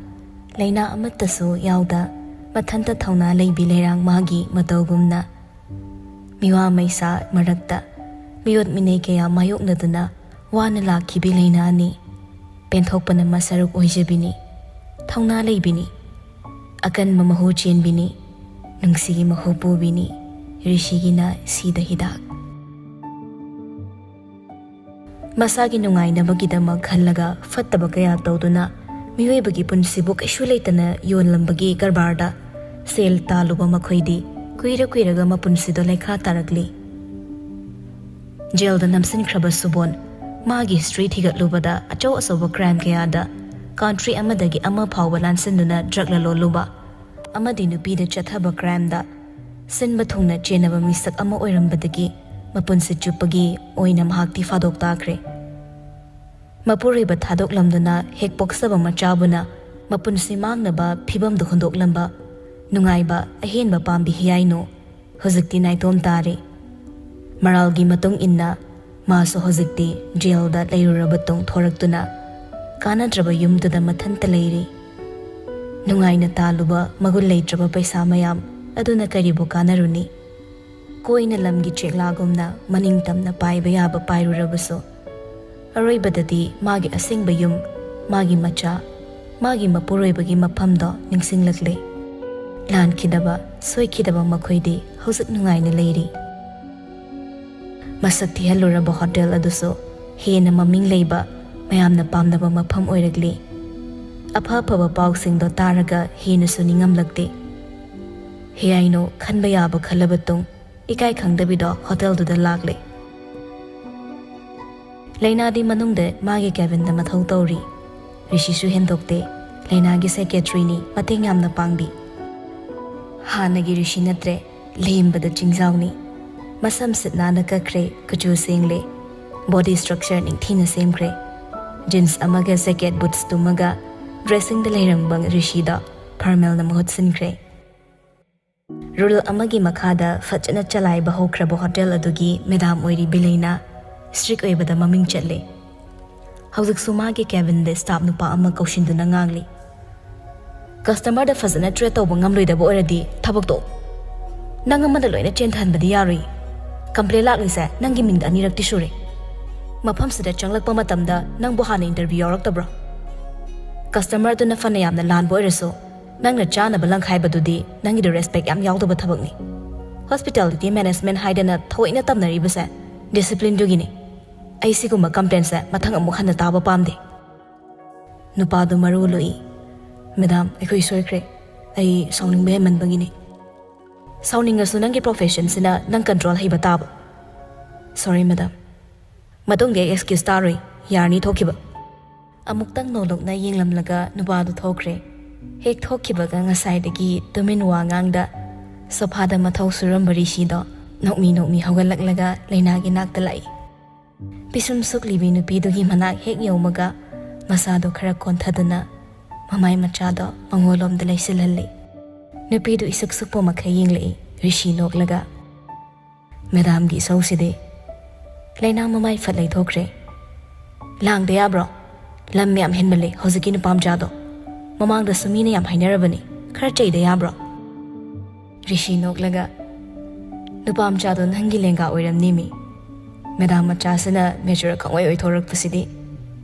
ꯂꯩꯅꯥ ꯑꯃꯠꯇꯁꯨ ꯌꯥꯎꯗ ꯃꯊꯟꯇ ꯊꯧꯅꯥ ꯂꯩꯕꯤ ꯂꯩꯔꯥꯡ ꯃꯥꯒꯤ ꯃꯇꯧꯒꯨꯝꯅ ꯃꯤꯋꯥ ꯃꯩꯁꯥ ꯃꯔꯛꯇ ꯃꯤꯑꯣꯠ ꯃꯤꯅꯩ ꯀꯌꯥ ꯃꯥꯌꯣꯛꯅꯗꯨꯅ ꯋꯥꯅ ꯂꯥꯛꯈꯤꯕꯤ ꯂꯩꯅꯥꯅꯤ꯫ ꯄꯦꯟꯊꯣꯛꯄꯅ ꯃꯁꯔꯨꯛ ꯑꯣꯏꯖꯕꯤꯅꯤ꯫ ꯊꯧꯅꯥ ꯂꯩꯕꯤꯅꯤ꯫ ꯑꯀꯟꯕ ꯃꯍꯨ ꯆꯦꯟꯕꯤꯅꯤ꯫ ꯅꯨꯡꯁꯤꯒꯤ ꯃꯍꯨ ꯄꯨꯕꯤꯅꯤ꯫ ꯔꯤꯁꯤꯒꯤꯅ ꯁꯤꯗ ꯍꯤꯗꯥꯛ꯫ ꯃꯁꯥꯒꯤ ꯅꯨꯡꯉꯥꯏꯅꯕꯒꯤꯗꯃꯛ ꯈꯜꯂꯒ ꯐꯠꯇꯕ ꯀꯌꯥ ꯇꯧꯗꯨꯅ ꯃꯤꯑꯣꯏꯕꯒꯤ ꯄꯨꯟꯁꯤꯕꯨ ꯀꯩꯁꯨ ꯂꯩꯇꯅ ꯌꯣꯜꯂꯝꯕꯒꯤ ꯀꯔꯕꯥꯔꯗ ꯁꯦꯜ ꯇꯥꯜꯂꯨꯕ ꯃꯈꯣꯏꯗꯤ ꯀꯨꯏꯔ ꯀꯨꯏꯔꯒ ꯃꯄꯨꯟꯁꯤꯗꯣ ꯂꯩꯈꯥ ꯇꯥꯔꯛꯂꯤ꯫ ꯖꯦꯜꯗ ꯅꯝꯁꯤꯟꯈ꯭ꯔꯕ ꯁꯨꯕꯣꯟ ꯃꯥꯒꯤ ꯍꯤꯁꯇ꯭ꯔꯤ ꯊꯤꯒꯠꯂꯨꯕꯗ ꯑꯆꯧ ꯑꯆꯧꯕ ꯀ꯭ꯔꯥꯏꯝ ꯀꯌꯥꯗ ꯀꯥꯎꯟꯇ꯭ꯔꯤ ꯑꯃꯗꯒꯤ ꯑꯃ ꯐꯥꯎꯕ ꯂꯥꯟꯁꯤꯟꯗꯨꯅ ꯗ꯭ꯔꯒ ꯂꯂꯣꯜꯂꯨꯕ ꯑꯃꯗꯤ ꯅꯨꯄꯤꯗ ꯆꯠꯊꯕ ꯀ꯭ꯔꯥꯏꯝꯗ ꯁꯤꯟꯕ ꯊꯨꯡꯅ ꯆꯦꯟꯅꯕ ꯃꯤꯁꯛ ꯑꯃ ꯑꯣꯏꯔꯝꯕꯗꯒꯤ ꯃꯄꯨꯟꯁꯤ ꯆꯨꯞꯄꯒꯤ ꯑꯣꯏꯅ ꯃꯍꯥꯛꯇꯤ ꯐꯥꯗꯣꯛ ꯇꯥꯈ꯭ꯔꯦ꯫ ꯃꯄꯨꯔꯣꯏꯕ ꯊꯥꯗꯣꯛꯂꯝꯗꯨꯅ ꯍꯦꯛ ꯄꯣꯛꯆꯕ ꯃꯆꯥꯕꯨꯅ ꯃꯄꯨꯟꯁꯤ ꯃꯥꯡꯅꯕ ꯐꯤꯕꯝꯗ ꯍꯨꯟꯗꯣꯛꯂꯝꯕ ꯅꯨꯡꯉꯥꯏꯕ ꯑꯍꯦꯟꯕ ꯄꯥꯝꯕꯤ ꯍꯤꯌꯥꯏꯅꯨ ꯍꯧꯖꯤꯛꯇꯤ ꯅꯥꯏꯇꯣꯝ ꯇꯥꯔꯦ꯫ ꯃꯔꯥꯜꯒꯤ ꯃꯇꯨꯡ ꯏꯟꯅ ꯃꯥꯁꯨ ꯍꯧꯖꯤꯛꯇꯤ ꯖꯦꯜꯗ ꯂꯩꯔꯨꯔꯕ ꯇꯨꯡ ꯊꯣꯔꯛꯇꯨꯅ ꯀꯥꯟꯅꯗ꯭ꯔꯕ ꯌꯨꯝꯗꯨꯗ ꯃꯊꯟꯇ ꯂꯩꯔꯤ꯫ ꯅꯨꯡꯉꯥꯏꯅ ꯇꯥꯜꯂꯨꯕ ꯃꯒꯨꯟ ꯂꯩꯇ꯭ꯔꯕ ꯄꯩꯁꯥ ꯃꯌꯥꯝ ꯑꯗꯨꯅ ꯀꯔꯤꯕꯨ ꯀꯥꯟꯅꯔꯨꯅꯤ? ꯀꯣꯏꯅ ꯂꯝꯒꯤ ꯆꯦꯛꯂꯥꯒꯨꯝꯅ ꯃꯅꯤꯡ ꯇꯝꯅ ꯄꯥꯏꯕ ꯌꯥꯕ ꯄꯥꯏꯔꯨꯔꯕꯁꯨ, ꯑꯔꯣꯏꯕꯗꯗꯤ ꯃꯥꯒꯤ ꯑꯁꯦꯡꯕ ꯌꯨꯝ, ꯃꯥꯒꯤ ꯃꯆꯥ, ꯃꯥꯒꯤ ꯃꯄꯨꯔꯣꯏꯕꯒꯤ ꯃꯐꯝꯗꯣ ꯅꯤꯡꯁꯤꯡꯂꯛꯂꯦ꯫ ꯂꯥꯟꯈꯤꯗꯕ, ꯁꯣꯏꯈꯤꯗꯕ ꯃꯈꯣꯏꯗꯤ ꯍꯧꯖꯤꯛ ꯅꯨꯡꯉꯥꯏꯅ ꯂꯩꯔꯤ꯫ ꯃꯁꯛ ꯊꯤꯍꯜꯂꯨꯔꯕ ꯍꯣꯇꯦꯜ ꯑꯗꯨꯁꯨ ꯍꯦꯟꯅ ꯃꯃꯤꯡ ꯂꯩꯕ, ꯃꯌꯥꯝꯅ ꯄꯥꯝꯅꯕ ꯃꯐꯝ ꯑꯣꯏꯔꯛꯂꯤ꯫ ꯑꯐ ꯑꯐꯕ ꯄꯥꯎꯁꯤꯡꯗꯣ ꯇꯥꯔꯒ ꯍꯦꯟꯅꯁꯨ ꯅꯤꯡꯉꯝꯂꯛꯇꯦ꯫ ꯍꯦꯌꯥꯏꯅꯣ ꯈꯟꯕ ꯌꯥꯕ ꯈꯜꯂꯕ ꯇꯨꯡ, ꯏꯀꯥꯏ ꯈꯪꯗꯕꯤꯗꯣ ꯍꯣꯇꯦꯜꯗꯨꯗ ꯂꯥꯛꯂꯦ꯫ ꯂꯩꯅꯥꯗꯤ ꯃꯅꯨꯡꯗ ꯃꯥꯒꯤ ꯀꯦꯕꯤꯟꯗ ꯃꯊꯧ ꯇꯧꯔꯤ꯫ ꯔꯤꯁꯤꯁꯨ ꯍꯦꯟꯗꯣꯛꯇꯦ꯫ ꯂꯩꯅꯥꯒꯤ ꯁꯦꯀ꯭ꯔꯦꯇꯔꯤꯅꯤ, ꯃꯇꯦꯡ ꯌꯥꯝꯅ ꯄꯥꯡꯕꯤ꯫ ꯍꯥꯟꯅꯒꯤ ꯔꯤꯁꯤ ꯅꯠꯇ꯭ꯔꯦ, ꯂꯦꯝꯕꯗ ꯆꯤꯡꯖꯥꯎꯅꯤ꯫ ꯃꯁꯝ ꯁꯤꯠ ꯅꯥꯟꯅ ꯀꯛꯈ꯭ꯔꯦ, ꯀꯨꯆꯨ ꯁꯦꯡꯂꯦ꯫ ꯕꯣꯗꯤ ꯁ꯭ꯇ꯭ꯔꯛꯆꯔ ꯅꯤꯡꯊꯤꯅ ꯁꯦꯝꯈ꯭ꯔꯦ꯫ ꯖꯤꯟꯁ ꯑꯃꯒ ꯖꯦꯀꯦꯠ ꯕꯨꯠꯁ ꯇꯨꯝꯃꯒ ꯗ꯭ꯔꯦꯁꯤꯡꯗ ꯂꯩꯔꯝꯕ ꯔꯤꯁꯤꯗ ꯐꯣꯔꯃꯦꯜꯅ ꯃꯍꯨꯠ ꯁꯤꯟꯈ꯭ꯔꯦ꯫ ꯔꯨꯜ ꯑꯃꯒꯤ ꯃꯈꯥꯗ ꯐꯖꯅ ꯆꯂꯥꯏꯕ ꯍꯧꯈ꯭ꯔꯕ ꯍꯣꯇꯦꯜ ꯑꯗꯨꯒꯤ ꯃꯦꯗꯥꯝ ꯑꯣꯏꯔꯤꯕꯤ ꯂꯩꯅꯥ ꯁ꯭ꯇ꯭ꯔꯤꯛ ꯑꯣꯏꯕꯗ ꯃꯃꯤꯡ ꯆꯠꯂꯦ꯫ ꯍꯧꯖꯤꯛꯁꯨ ꯃꯥꯒꯤ ꯀꯦꯕꯤꯟꯗ ꯁ꯭ꯇꯥꯐ ꯅꯨꯄꯥ ꯑꯃ ꯀꯧꯁꯤꯟꯗꯨꯅ ꯉꯥꯡꯂꯤ꯫ ꯀꯁꯇꯃꯔꯗ ꯐꯖꯅ ꯇ꯭ꯔꯤꯠ ꯇꯧꯕ ꯉꯝꯂꯣꯏꯗꯕ ꯑꯣꯏꯔꯗꯤ ꯊꯕꯛꯇꯣ ꯅꯪ ꯑꯃꯅ ꯂꯣꯏꯅ ꯆꯦꯟꯊꯍꯟꯕꯗꯤ ꯌꯥꯔꯣꯏ꯫ ꯀꯝꯄ꯭ꯂꯦꯟ ꯂꯥꯛꯂꯤꯁꯦ ꯅꯪꯒꯤ ꯃꯤꯡꯗ ꯑꯅꯤꯔꯛꯇꯤ ꯁꯨꯔꯦ꯫ ꯃꯐꯝꯁꯤꯗ ꯆꯪꯂꯛꯄ ꯃꯇꯝꯗ ꯅꯪꯕꯨ ꯍꯥꯟꯅ ꯏꯟꯇꯔꯚ꯭ꯌꯨ ꯌꯥꯎꯔꯛꯇꯕ꯭ꯔꯣ? ꯀꯁꯇꯃꯔ ꯑꯗꯨꯅ ꯐꯅ ꯌꯥꯝꯅ ꯂꯥꯟꯕ ꯑꯣꯏꯔꯁꯨ, ꯅꯪꯅ ꯆꯥꯅꯕ ꯂꯪꯈꯥꯏꯕꯗꯨꯗꯤ ꯅꯪꯒꯤꯗꯣ ꯔꯦꯁꯄꯦꯛ ꯌꯥꯝ ꯌꯥꯎꯗꯕ ꯊꯕꯛꯅꯤ꯫ ꯍꯣꯁꯄꯤꯇꯥꯂꯤꯇꯤ ꯃꯦꯅꯦꯖꯃꯦꯟ ꯍꯥꯏꯗꯅ ꯊꯑꯣꯏꯅ ꯇꯝꯅꯔꯤꯕꯁꯦ ꯗꯤꯁꯤꯄ꯭ꯂꯤꯟꯗꯨꯒꯤꯅꯤ꯫ ꯑꯩ ꯁꯤꯒꯨꯝꯕ ꯀꯝꯄ꯭ꯂꯦꯟꯁꯦ ꯃꯊꯪ ꯑꯃꯨꯛ ꯍꯟꯅ ꯇꯥꯕ ꯄꯥꯝꯗꯦ꯫ ꯅꯨꯄꯥꯗꯨ ꯃꯔꯨ ꯂꯨꯏ꯫ "ꯃꯦꯗꯥꯝ, ꯑꯩꯈꯣꯏ ꯁꯣꯏꯈ꯭ꯔꯦ꯫ ꯑꯩ ꯁꯥꯎꯅꯤꯡꯕ ꯍꯦꯟꯃꯟꯕꯒꯤꯅꯤ꯫ ꯁꯥꯎꯅꯤꯡꯉꯁꯨ ꯅꯪꯒꯤ ꯄ꯭ꯔꯣꯐꯦꯁꯟꯁꯤꯅ ꯅꯪ ꯀꯟꯇ꯭ꯔꯣꯜ ꯍꯩꯕ ꯇꯥꯕ꯫ ꯁꯣꯔꯤ, ꯃꯦꯗꯥꯝ꯫ ꯃꯇꯨꯡꯗꯤ ꯑꯩ ꯑꯦꯛꯁꯀ꯭ꯌꯨꯁ ꯇꯥꯔꯣꯏ꯫ ꯌꯥꯔꯅꯤ, ꯊꯣꯛꯈꯤꯕ꯫" ꯑꯃꯨꯛꯇꯪ ꯅꯣꯂꯨꯛꯅ ꯌꯦꯡꯂꯝꯂꯒ ꯅꯨꯄꯥꯗꯨ ꯊꯣꯛꯈ꯭ꯔꯦ꯫ ꯍꯦꯛ ꯊꯣꯛꯈꯤꯕꯒ ꯉꯁꯥꯏꯗꯒꯤ ꯇꯨꯃꯤꯟ ꯋꯥ ꯉꯥꯡꯗ ꯁꯣꯐꯥꯗ ꯃꯊꯧ ꯁꯨꯔꯝꯕ ꯔꯤꯁꯤꯗꯣ ꯅꯣꯛꯃꯤ ꯅꯣꯛꯃꯤ ꯍꯧꯒꯠꯂꯛꯂꯒ ꯂꯩꯅꯥꯒꯤ ꯅꯥꯛꯇ ꯂꯥꯛꯏ꯫ ꯄꯤꯁꯨꯝ ꯁꯨꯛꯂꯤꯕꯤ ꯅꯨꯄꯤꯗꯨꯒꯤ ꯃꯅꯥꯛ ꯍꯦꯛ ꯌꯧꯃꯒ ꯃꯁꯥꯗꯣ ꯈꯔ ꯀꯣꯟꯊꯗꯨꯅ ꯃꯃꯥꯏ ꯃꯆꯥꯗꯣ ꯃꯉꯣꯟꯂꯣꯝꯗ ꯂꯩꯁꯤꯜꯍꯜꯂꯤ꯫ ꯅꯨꯄꯤꯗꯨ ꯏꯁꯨꯛ ꯁꯨꯛꯄ ꯃꯈꯩ ꯌꯦꯡꯂꯛꯏ ꯔꯤꯁꯤ ꯅꯣꯛꯂꯒ꯫ "ꯃꯦꯗꯥꯝꯒꯤ ꯏꯁꯧꯁꯤꯗꯤ꯫" ꯂꯩꯅꯥ ꯃꯃꯥꯏ ꯐꯠ ꯂꯩꯊꯣꯛꯈ꯭ꯔꯦ꯫ "ꯂꯥꯡꯗ ꯌꯥꯕ꯭ꯔꯣ? ꯂꯝ ꯌꯥꯝ ꯍꯦꯟꯃꯜꯂꯦ ꯍꯧꯖꯤꯛꯀꯤ ꯅꯨꯄꯥ ꯃꯆꯥꯗꯣ꯫ ꯃꯃꯥꯡꯗꯁꯨ ꯃꯤꯅ ꯌꯥꯝ ꯍꯥꯏꯅꯔꯕꯅꯤ, ꯈꯔ ꯆꯩꯗ ꯌꯥꯕ꯭ꯔꯣ?" ꯔꯤꯁꯤ ꯅꯣꯛꯂꯒ, "ꯅꯨꯄꯥ ꯃꯆꯥꯗꯣ ꯅꯪꯒꯤ ꯂꯦꯡꯒꯥ ꯑꯣꯏꯔꯝꯅꯤꯃꯤ꯫ Madam ꯃꯆꯥꯁꯤꯅ mature ꯈꯪꯑꯣꯏ ꯑꯣꯏꯊꯣꯔꯛꯄꯁꯤꯗꯤ꯫"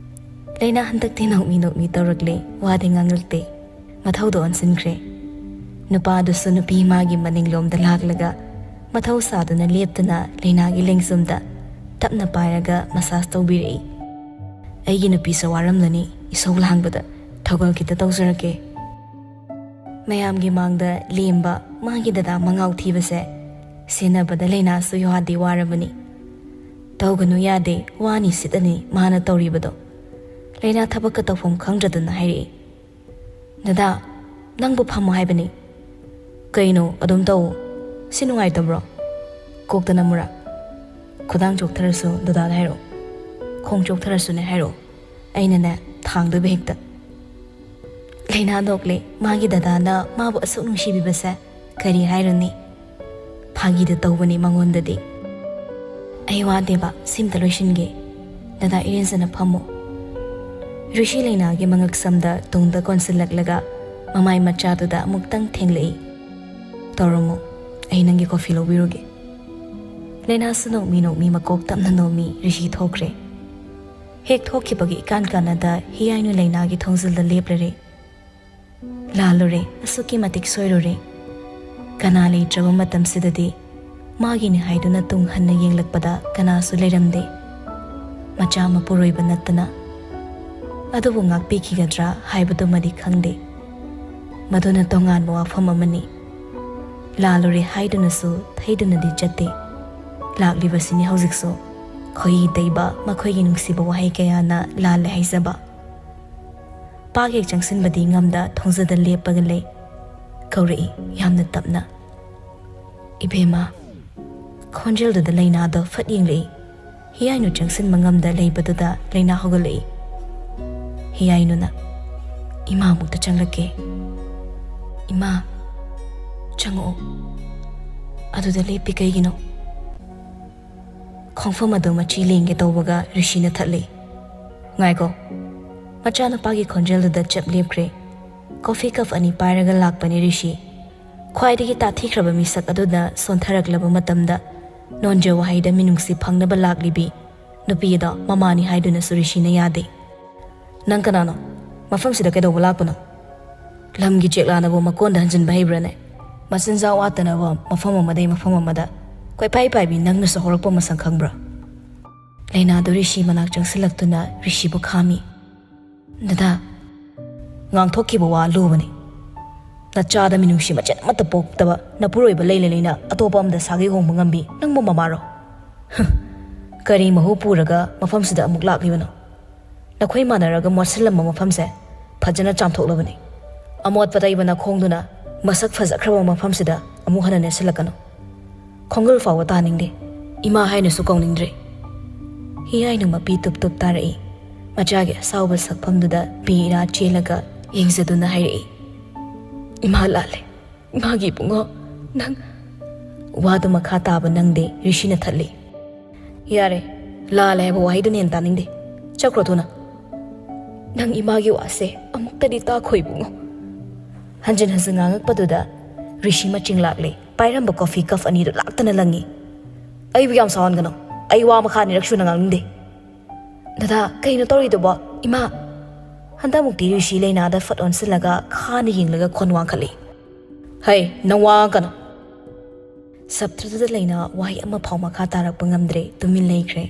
ꯂꯩꯅꯥ ꯍꯟꯗꯛꯇꯤ ꯅꯣꯛꯃꯤ ꯅꯣꯛꯃꯤ ꯇꯧꯔꯛꯂꯦ, ꯋꯥꯗꯤ ꯉꯥꯡꯂꯛꯇꯦ꯫ ꯃꯊꯧꯗꯣ ꯑꯣꯟꯁꯤꯟꯈ꯭ꯔꯦ꯫ ꯅꯨꯄꯥꯗꯨꯁꯨ ꯅꯨꯄꯤ ꯃꯥꯒꯤ ꯃꯅꯤꯡꯂꯣꯝꯗ ꯂꯥꯛꯂꯒ ꯃꯊꯧ ꯁꯥꯗꯨꯅ ꯂꯦꯞꯇꯨꯅ ꯂꯩꯅꯥꯒꯤ ꯂꯦꯡꯖꯨꯝꯗ ꯇꯞꯅ ꯄꯥꯏꯔꯒ ꯃꯁꯥꯖ ꯇꯧꯕꯤꯔꯛꯏ꯫ "ꯑꯩꯒꯤ ꯅꯨꯄꯤꯁꯦ ꯋꯥꯔꯝꯂꯅꯤ, ꯏꯁꯧ ꯂꯥꯡꯕꯗ꯫ ꯊꯧꯒꯜ ꯈꯤꯇ ꯇꯧꯖꯔꯛꯀꯦ꯫" ꯃꯌꯥꯝꯒꯤ ꯃꯥꯡꯗ ꯂꯦꯝꯕ ꯃꯥꯒꯤ ꯗꯗꯥ ꯃꯉꯥꯎ ꯊꯤꯕꯁꯦ ꯁꯦꯟꯅꯕꯗ ꯂꯩꯅꯥꯁꯨ ꯌꯥꯗꯤ ꯋꯥꯔꯕꯅꯤ꯫ "ꯇꯧꯒꯅꯨ, ꯌꯥꯗꯦ, ꯋꯥꯅꯤ ꯁꯤꯠꯂꯅꯤ ꯃꯥꯅ ꯇꯧꯔꯤꯕꯗꯣ꯫" ꯂꯩꯅꯥ ꯊꯕꯛꯀ ꯇꯧꯐꯝ ꯈꯪꯗ꯭ꯔꯗꯨꯅ ꯍꯥꯏꯔꯛꯏ꯫ "ꯗꯗꯥ, ꯅꯪꯕꯨ ꯐꯝꯃꯣ ꯍꯥꯏꯕꯅꯤ꯫" "ꯀꯩꯅꯣ ꯑꯗꯨꯝ ꯇꯧ꯫ ꯁꯤ ꯅꯨꯡꯉꯥꯏꯇꯕ꯭ꯔꯣ? ꯀꯣꯛꯇ ꯅꯝꯃꯨꯔꯥ? ꯈꯨꯗꯥꯡ ꯆꯣꯛꯊꯔꯁꯨ ꯗꯗꯥꯗ ꯍꯥꯏꯔꯛꯑꯣ꯫ ꯈꯣꯡ ꯆꯣꯛꯊꯔꯁꯨꯅꯦ ꯍꯥꯏꯔꯛꯑꯣ꯫ ꯑꯩꯅꯅꯦ ꯊꯥꯡꯗꯣꯏꯕ ꯍꯦꯛꯇ꯫" ꯂꯩꯅꯥ ꯅꯣꯛꯂꯦ꯫ ꯃꯥꯒꯤ ꯗꯗꯥꯅ ꯃꯥꯕꯨ ꯑꯁꯨꯛ ꯅꯨꯡꯁꯤꯕꯤꯕꯁꯦ ꯀꯔꯤ ꯍꯥꯏꯔꯨꯅꯤ? ꯐꯥꯒꯤꯗ ꯇꯧꯕꯅꯤ ꯃꯉꯣꯟꯗꯗꯤ꯫ "ꯑꯩ ꯋꯥꯗꯦꯕ, ꯁꯤꯝꯇ ꯂꯣꯏꯁꯤꯟꯒꯦ꯫ ꯗꯗꯥ ꯏꯔꯦꯟꯖꯅ ꯐꯝꯃꯨ꯫" ꯔꯤꯁꯤ ꯂꯩꯅꯥꯒꯤ ꯃꯉꯛ ꯁꯝꯗ ꯇꯨꯡꯗ ꯀꯣꯟꯁꯤꯜꯂꯛꯂꯒ ꯃꯃꯥꯏ ꯃꯆꯥꯗꯨꯗ ꯑꯃꯨꯛꯇꯪ ꯊꯦꯡꯂꯛꯏ꯫ "ꯇꯧꯔꯝꯃꯣ, ꯑꯩ ꯅꯪꯒꯤ ꯀꯣꯐꯤ ꯂꯧꯕꯤꯔꯨꯒꯦ꯫" ꯂꯩꯅꯥꯁꯨ ꯅꯣꯛꯃꯤ ꯅꯣꯛꯃꯤ ꯃꯀꯣꯛ ꯇꯞꯅ ꯅꯣꯝꯃꯤ꯫ ꯔꯤꯁꯤ ꯊꯣꯛꯈ꯭ꯔꯦ꯫ ꯍꯦꯛ ꯊꯣꯛꯈꯤꯕꯒ ꯏꯀꯥꯟ ꯀꯥꯟꯅꯗ ꯍꯤꯌꯥꯏꯅꯨ ꯂꯩꯅꯥꯒꯤ ꯊꯣꯡꯖꯤꯜꯗ ꯂꯦꯞꯂꯔꯦ꯫ "ꯂꯥꯜꯂꯨꯔꯦ, ꯑꯁꯨꯛꯀꯤ ꯃꯇꯤꯛ ꯁꯣꯏꯔꯨꯔꯦ꯫" ꯀꯅꯥ ꯂꯩꯇ꯭ꯔꯕ ꯃꯇꯝꯁꯤꯗꯗꯤ ꯃꯥꯒꯤꯅꯤ ꯍꯥꯏꯗꯨꯅ ꯇꯨꯡ ꯍꯟꯅ ꯌꯦꯡꯂꯛꯄꯗ ꯀꯅꯥꯁꯨ ꯂꯩꯔꯝꯗꯦ, ꯃꯆꯥ ꯃꯄꯨꯔꯣꯏꯕ ꯅꯠꯇꯅ꯫ ꯑꯗꯨꯕꯨ ꯉꯥꯛꯄꯤꯈꯤꯒꯗ꯭ꯔꯥ ꯍꯥꯏꯕꯗꯨꯃꯗꯤ ꯈꯪꯗꯦ꯫ ꯃꯗꯨꯅ ꯇꯣꯉꯥꯟꯕ ꯋꯥꯐꯝ ꯑꯃꯅꯤ꯫ ꯂꯥꯜꯂꯨꯔꯦ ꯍꯥꯏꯗꯨꯅꯁꯨ ꯊꯩꯗꯨꯅꯗꯤ ꯆꯠꯇꯦ꯫ ꯂꯥꯛꯂꯤꯕꯁꯤꯅꯤ ꯍꯧꯖꯤꯛꯁꯨ ꯈꯣꯏꯍꯤ ꯇꯩꯕ ꯃꯈꯣꯏꯒꯤ ꯅꯨꯡꯁꯤꯕ ꯋꯥꯍꯩ ꯀꯌꯥꯅ ꯂꯥꯜꯂꯦ ꯍꯥꯏꯖꯕ꯫ ꯄꯥꯛ ꯍꯦꯛ ꯆꯪꯁꯤꯟꯕꯗꯤ ꯉꯝꯗ ꯊꯣꯡꯖꯗ ꯂꯦꯞꯄꯒ ꯂꯩ꯫ ꯀꯧꯔꯛꯏ ꯌꯥꯝꯅ ꯇꯞꯅ꯫ "ꯏꯕꯦꯝꯃ꯫" ꯈꯣꯟꯖꯦꯜꯗꯨꯗ ꯂꯩꯅꯥꯗꯣ ꯐꯠ ꯌꯦꯡꯂꯛꯏ꯫ ꯍꯤꯌꯥꯏꯅꯨ ꯆꯪꯁꯤꯟꯕ ꯉꯝꯗ ꯂꯩꯕꯗꯨꯗ ꯂꯩꯅꯥ ꯍꯧꯒꯠꯂꯛꯏ꯫ ꯍꯤꯌꯥꯏꯅꯨꯅ, "ꯏꯃꯥꯃꯨꯛꯇ ꯆꯪꯂꯛꯀꯦ꯫ ꯏꯃꯥ, ꯆꯪꯉꯛꯑꯣ꯫ ꯑꯗꯨꯗ ꯂꯦꯞꯄꯤ ꯀꯩꯒꯤꯅꯣ?" ꯈꯣꯡꯐꯝ ꯑꯗꯨ ꯃꯆꯤ ꯂꯦꯡꯒꯦ ꯇꯧꯕꯒ ꯔꯤꯁꯤꯅ ꯊꯠꯂꯤ꯫ "ꯉꯥꯏꯈꯣ꯫" ꯃꯆꯥꯅꯨꯄꯥꯒꯤ ꯈꯣꯟꯖꯦꯜꯗꯨꯗ ꯆꯞ ꯂꯦꯞꯈ꯭ꯔꯦ꯫ ꯀꯣꯐꯤ ꯀꯞ ꯑꯅꯤ ꯄꯥꯏꯔꯒ ꯂꯥꯛꯄꯅꯤ ꯔꯤꯁꯤ꯫ ꯈ꯭ꯋꯥꯏꯗꯒꯤ ꯇꯥꯊꯤꯈ꯭ꯔꯕ ꯃꯤꯁꯛ ꯑꯗꯨꯅ ꯁꯣꯟꯊꯔꯛꯂꯕ ꯃꯇꯝꯗ ꯅꯣꯟꯖ ꯋꯥꯍꯩꯗ ꯃꯤꯅꯨꯡꯁꯤ ꯐꯪꯅꯕ ꯂꯥꯛꯂꯤꯕꯤ ꯅꯨꯄꯤ ꯑꯗꯣ ꯃꯃꯥꯅꯤ ꯍꯥꯏꯗꯨꯅꯁꯨ ꯔꯤꯁꯤꯅ ꯌꯥꯗꯦ꯫ "ꯅꯪ ꯀꯅꯥꯅꯣ? ꯃꯐꯝꯁꯤꯗ ꯀꯩꯗꯧꯕ ꯂꯥꯛꯄꯅꯣ? ꯂꯝꯒꯤ ꯆꯦꯛꯂꯥꯅꯕꯨ ꯃꯀꯣꯟꯗ ꯍꯟꯖꯤꯟꯕ ꯍꯩꯕ꯭ꯔꯥꯅꯦ? ꯃꯆꯤꯟꯖꯥꯛ ꯋꯥꯠꯇꯅꯕ ꯃꯐꯝ ꯑꯃꯗꯒꯤ ꯃꯐꯝ ꯑꯃꯗ ꯀꯣꯏꯄꯥꯏ ꯄꯥꯏꯕꯤ ꯅꯪꯅꯁꯨ ꯍꯧꯔꯛꯄ ꯃꯁꯛ ꯈꯪꯕ꯭ꯔꯥ?" ꯂꯩꯅꯥꯗꯨ ꯔꯤꯁꯤ ꯃꯅꯥꯛ ꯆꯪꯁꯤꯜꯂꯛꯇꯨꯅ ꯔꯤꯁꯤꯕꯨ ꯈꯥꯝꯃꯤ꯫ "ꯗꯗꯥ, ꯉꯥꯡꯊꯣꯛꯈꯤꯕ ꯋꯥ ꯂꯨꯕꯅꯤ꯫ ꯅꯆꯥꯗ ꯃꯤꯅꯨꯡꯁꯤ ꯃꯆꯦꯠ ꯑꯃꯠꯇ ꯄꯣꯛꯇꯕ ꯅꯄꯨꯔꯣꯏꯕ ꯂꯩꯅ ꯂꯩꯅ ꯑꯇꯣꯞꯄ ꯑꯃꯗ ꯁꯥꯒꯩ ꯍꯣꯡꯕ ꯉꯝꯕꯤ ꯅꯪꯕꯨ ꯃꯃꯥꯔꯣ? ꯍ, ꯀꯔꯤ ꯃꯍꯨ ꯄꯨꯔꯒ ꯃꯐꯝꯁꯤꯗ ꯑꯃꯨꯛ ꯂꯥꯛꯂꯤꯕꯅꯣ? ꯅꯈꯣꯏ ꯃꯥꯟꯅꯔꯒ ꯃꯣꯠꯁꯤꯜꯂꯝꯕ ꯃꯐꯝꯁꯦ ꯐꯖꯅ ꯆꯥꯝꯊꯣꯛꯂꯕꯅꯤ꯫ ꯑꯃꯣꯠꯄ ꯇꯩꯕꯅ ꯈꯣꯡꯗꯨꯅ ꯃꯁꯛ ꯐꯖꯈ꯭ꯔꯕ ꯃꯐꯝꯁꯤꯗ ꯑꯃꯨꯛ ꯍꯟꯅ ꯅꯦꯠꯁꯤꯜꯂꯛꯀꯅꯨ꯫ ꯈꯣꯡꯒꯨꯜ ꯐꯥꯎꯕ ꯇꯥꯅꯤꯡꯗꯦ꯫ ꯏꯃꯥ ꯍꯥꯏꯅꯁꯨ ꯀꯧꯅꯤꯡꯗ꯭ꯔꯦ꯫" ꯍꯤꯌꯥꯏꯅꯨ ꯃꯄꯤ ꯇꯨꯞ ꯇꯨꯞ ꯇꯥꯔꯛꯏ꯫ ꯃꯆꯥꯒꯤ ꯑꯁꯥꯎꯕ ꯁꯛꯐꯝꯗꯨꯗ ꯄꯤ ꯏꯔꯥ ꯆꯦꯜꯂꯒ ꯌꯦꯡꯖꯗꯨꯅ ꯍꯥꯏꯔꯛꯏ, "ꯏꯃꯥ ꯂꯥꯜꯂꯦ꯫ ꯏꯃꯥꯒꯤ ꯏꯕꯨꯡꯉꯣ, ꯅꯪ꯫" ꯋꯥꯗꯨ ꯃꯈꯥ ꯇꯥꯕ ꯅꯪꯗꯦ, ꯔꯤꯁꯤꯅ ꯊꯠꯂꯤ꯫ "ꯌꯥꯔꯦ, ꯂꯥꯜꯂꯦ ꯍꯥꯏꯕ ꯋꯥꯍꯩꯗꯨꯅ ꯍꯦꯟꯅ ꯇꯥꯅꯤꯡꯗꯦ꯫ ꯆꯠꯈ꯭ꯔꯣ ꯊꯨꯅ꯫ ꯅꯪ ꯏꯃꯥꯒꯤ ꯋꯥꯁꯦ ꯑꯃꯨꯛꯇꯗꯤ ꯇꯥꯈꯣ ꯏꯕꯨꯡꯉꯣ꯫" ꯍꯟꯖꯤꯟ ꯍꯟꯖꯤꯟ ꯉꯥꯡꯉꯛꯄꯗꯨꯗ ꯔꯤꯁꯤ ꯃꯆꯤꯡ ꯂꯥꯛꯂꯦ꯫ ꯄꯥꯏꯔꯝꯕ ꯀꯣꯐꯤ ꯀꯞ ꯑꯅꯤꯗꯨ ꯂꯥꯛꯇꯅ ꯂꯪꯉꯤ꯫ "ꯑꯩꯕꯨ ꯌꯥꯝ ꯁꯥꯎꯍꯟꯒꯅꯨ꯫ ꯑꯩ ꯋꯥ ꯃꯈꯥ ꯑꯅꯤꯔꯛ ꯁꯨꯅ ꯉꯥꯡꯅꯤꯡꯗꯦ꯫" "ꯗꯗꯥ, ꯀꯩꯅꯣ ꯇꯧꯔꯤꯗꯨꯕꯣ? ꯏꯃꯥ!" ꯍꯟꯗꯛꯃꯨꯛꯇꯤ ꯔꯤꯁꯤ ꯂꯩꯅꯥꯗ ꯐꯠ ꯑꯣꯟꯁꯤꯜꯂꯒ ꯈꯥꯅ ꯌꯦꯡꯂꯒ ꯈꯣꯟ ꯋꯥꯡꯈꯠꯂꯤ꯫ "ꯍꯩ, ꯅꯪ ꯋꯥ ꯉꯥꯡꯒꯅꯨ꯫" ꯁꯞꯇ꯭ꯔꯗꯨꯗ ꯂꯩꯅꯥ ꯋꯥꯍꯩ ꯑꯃꯐꯥꯎ ꯃꯈꯥ ꯇꯥꯔꯛꯄ ꯉꯝꯗ꯭ꯔꯦ, ꯇꯨꯃꯤꯟ ꯂꯩꯈ꯭ꯔꯦ꯫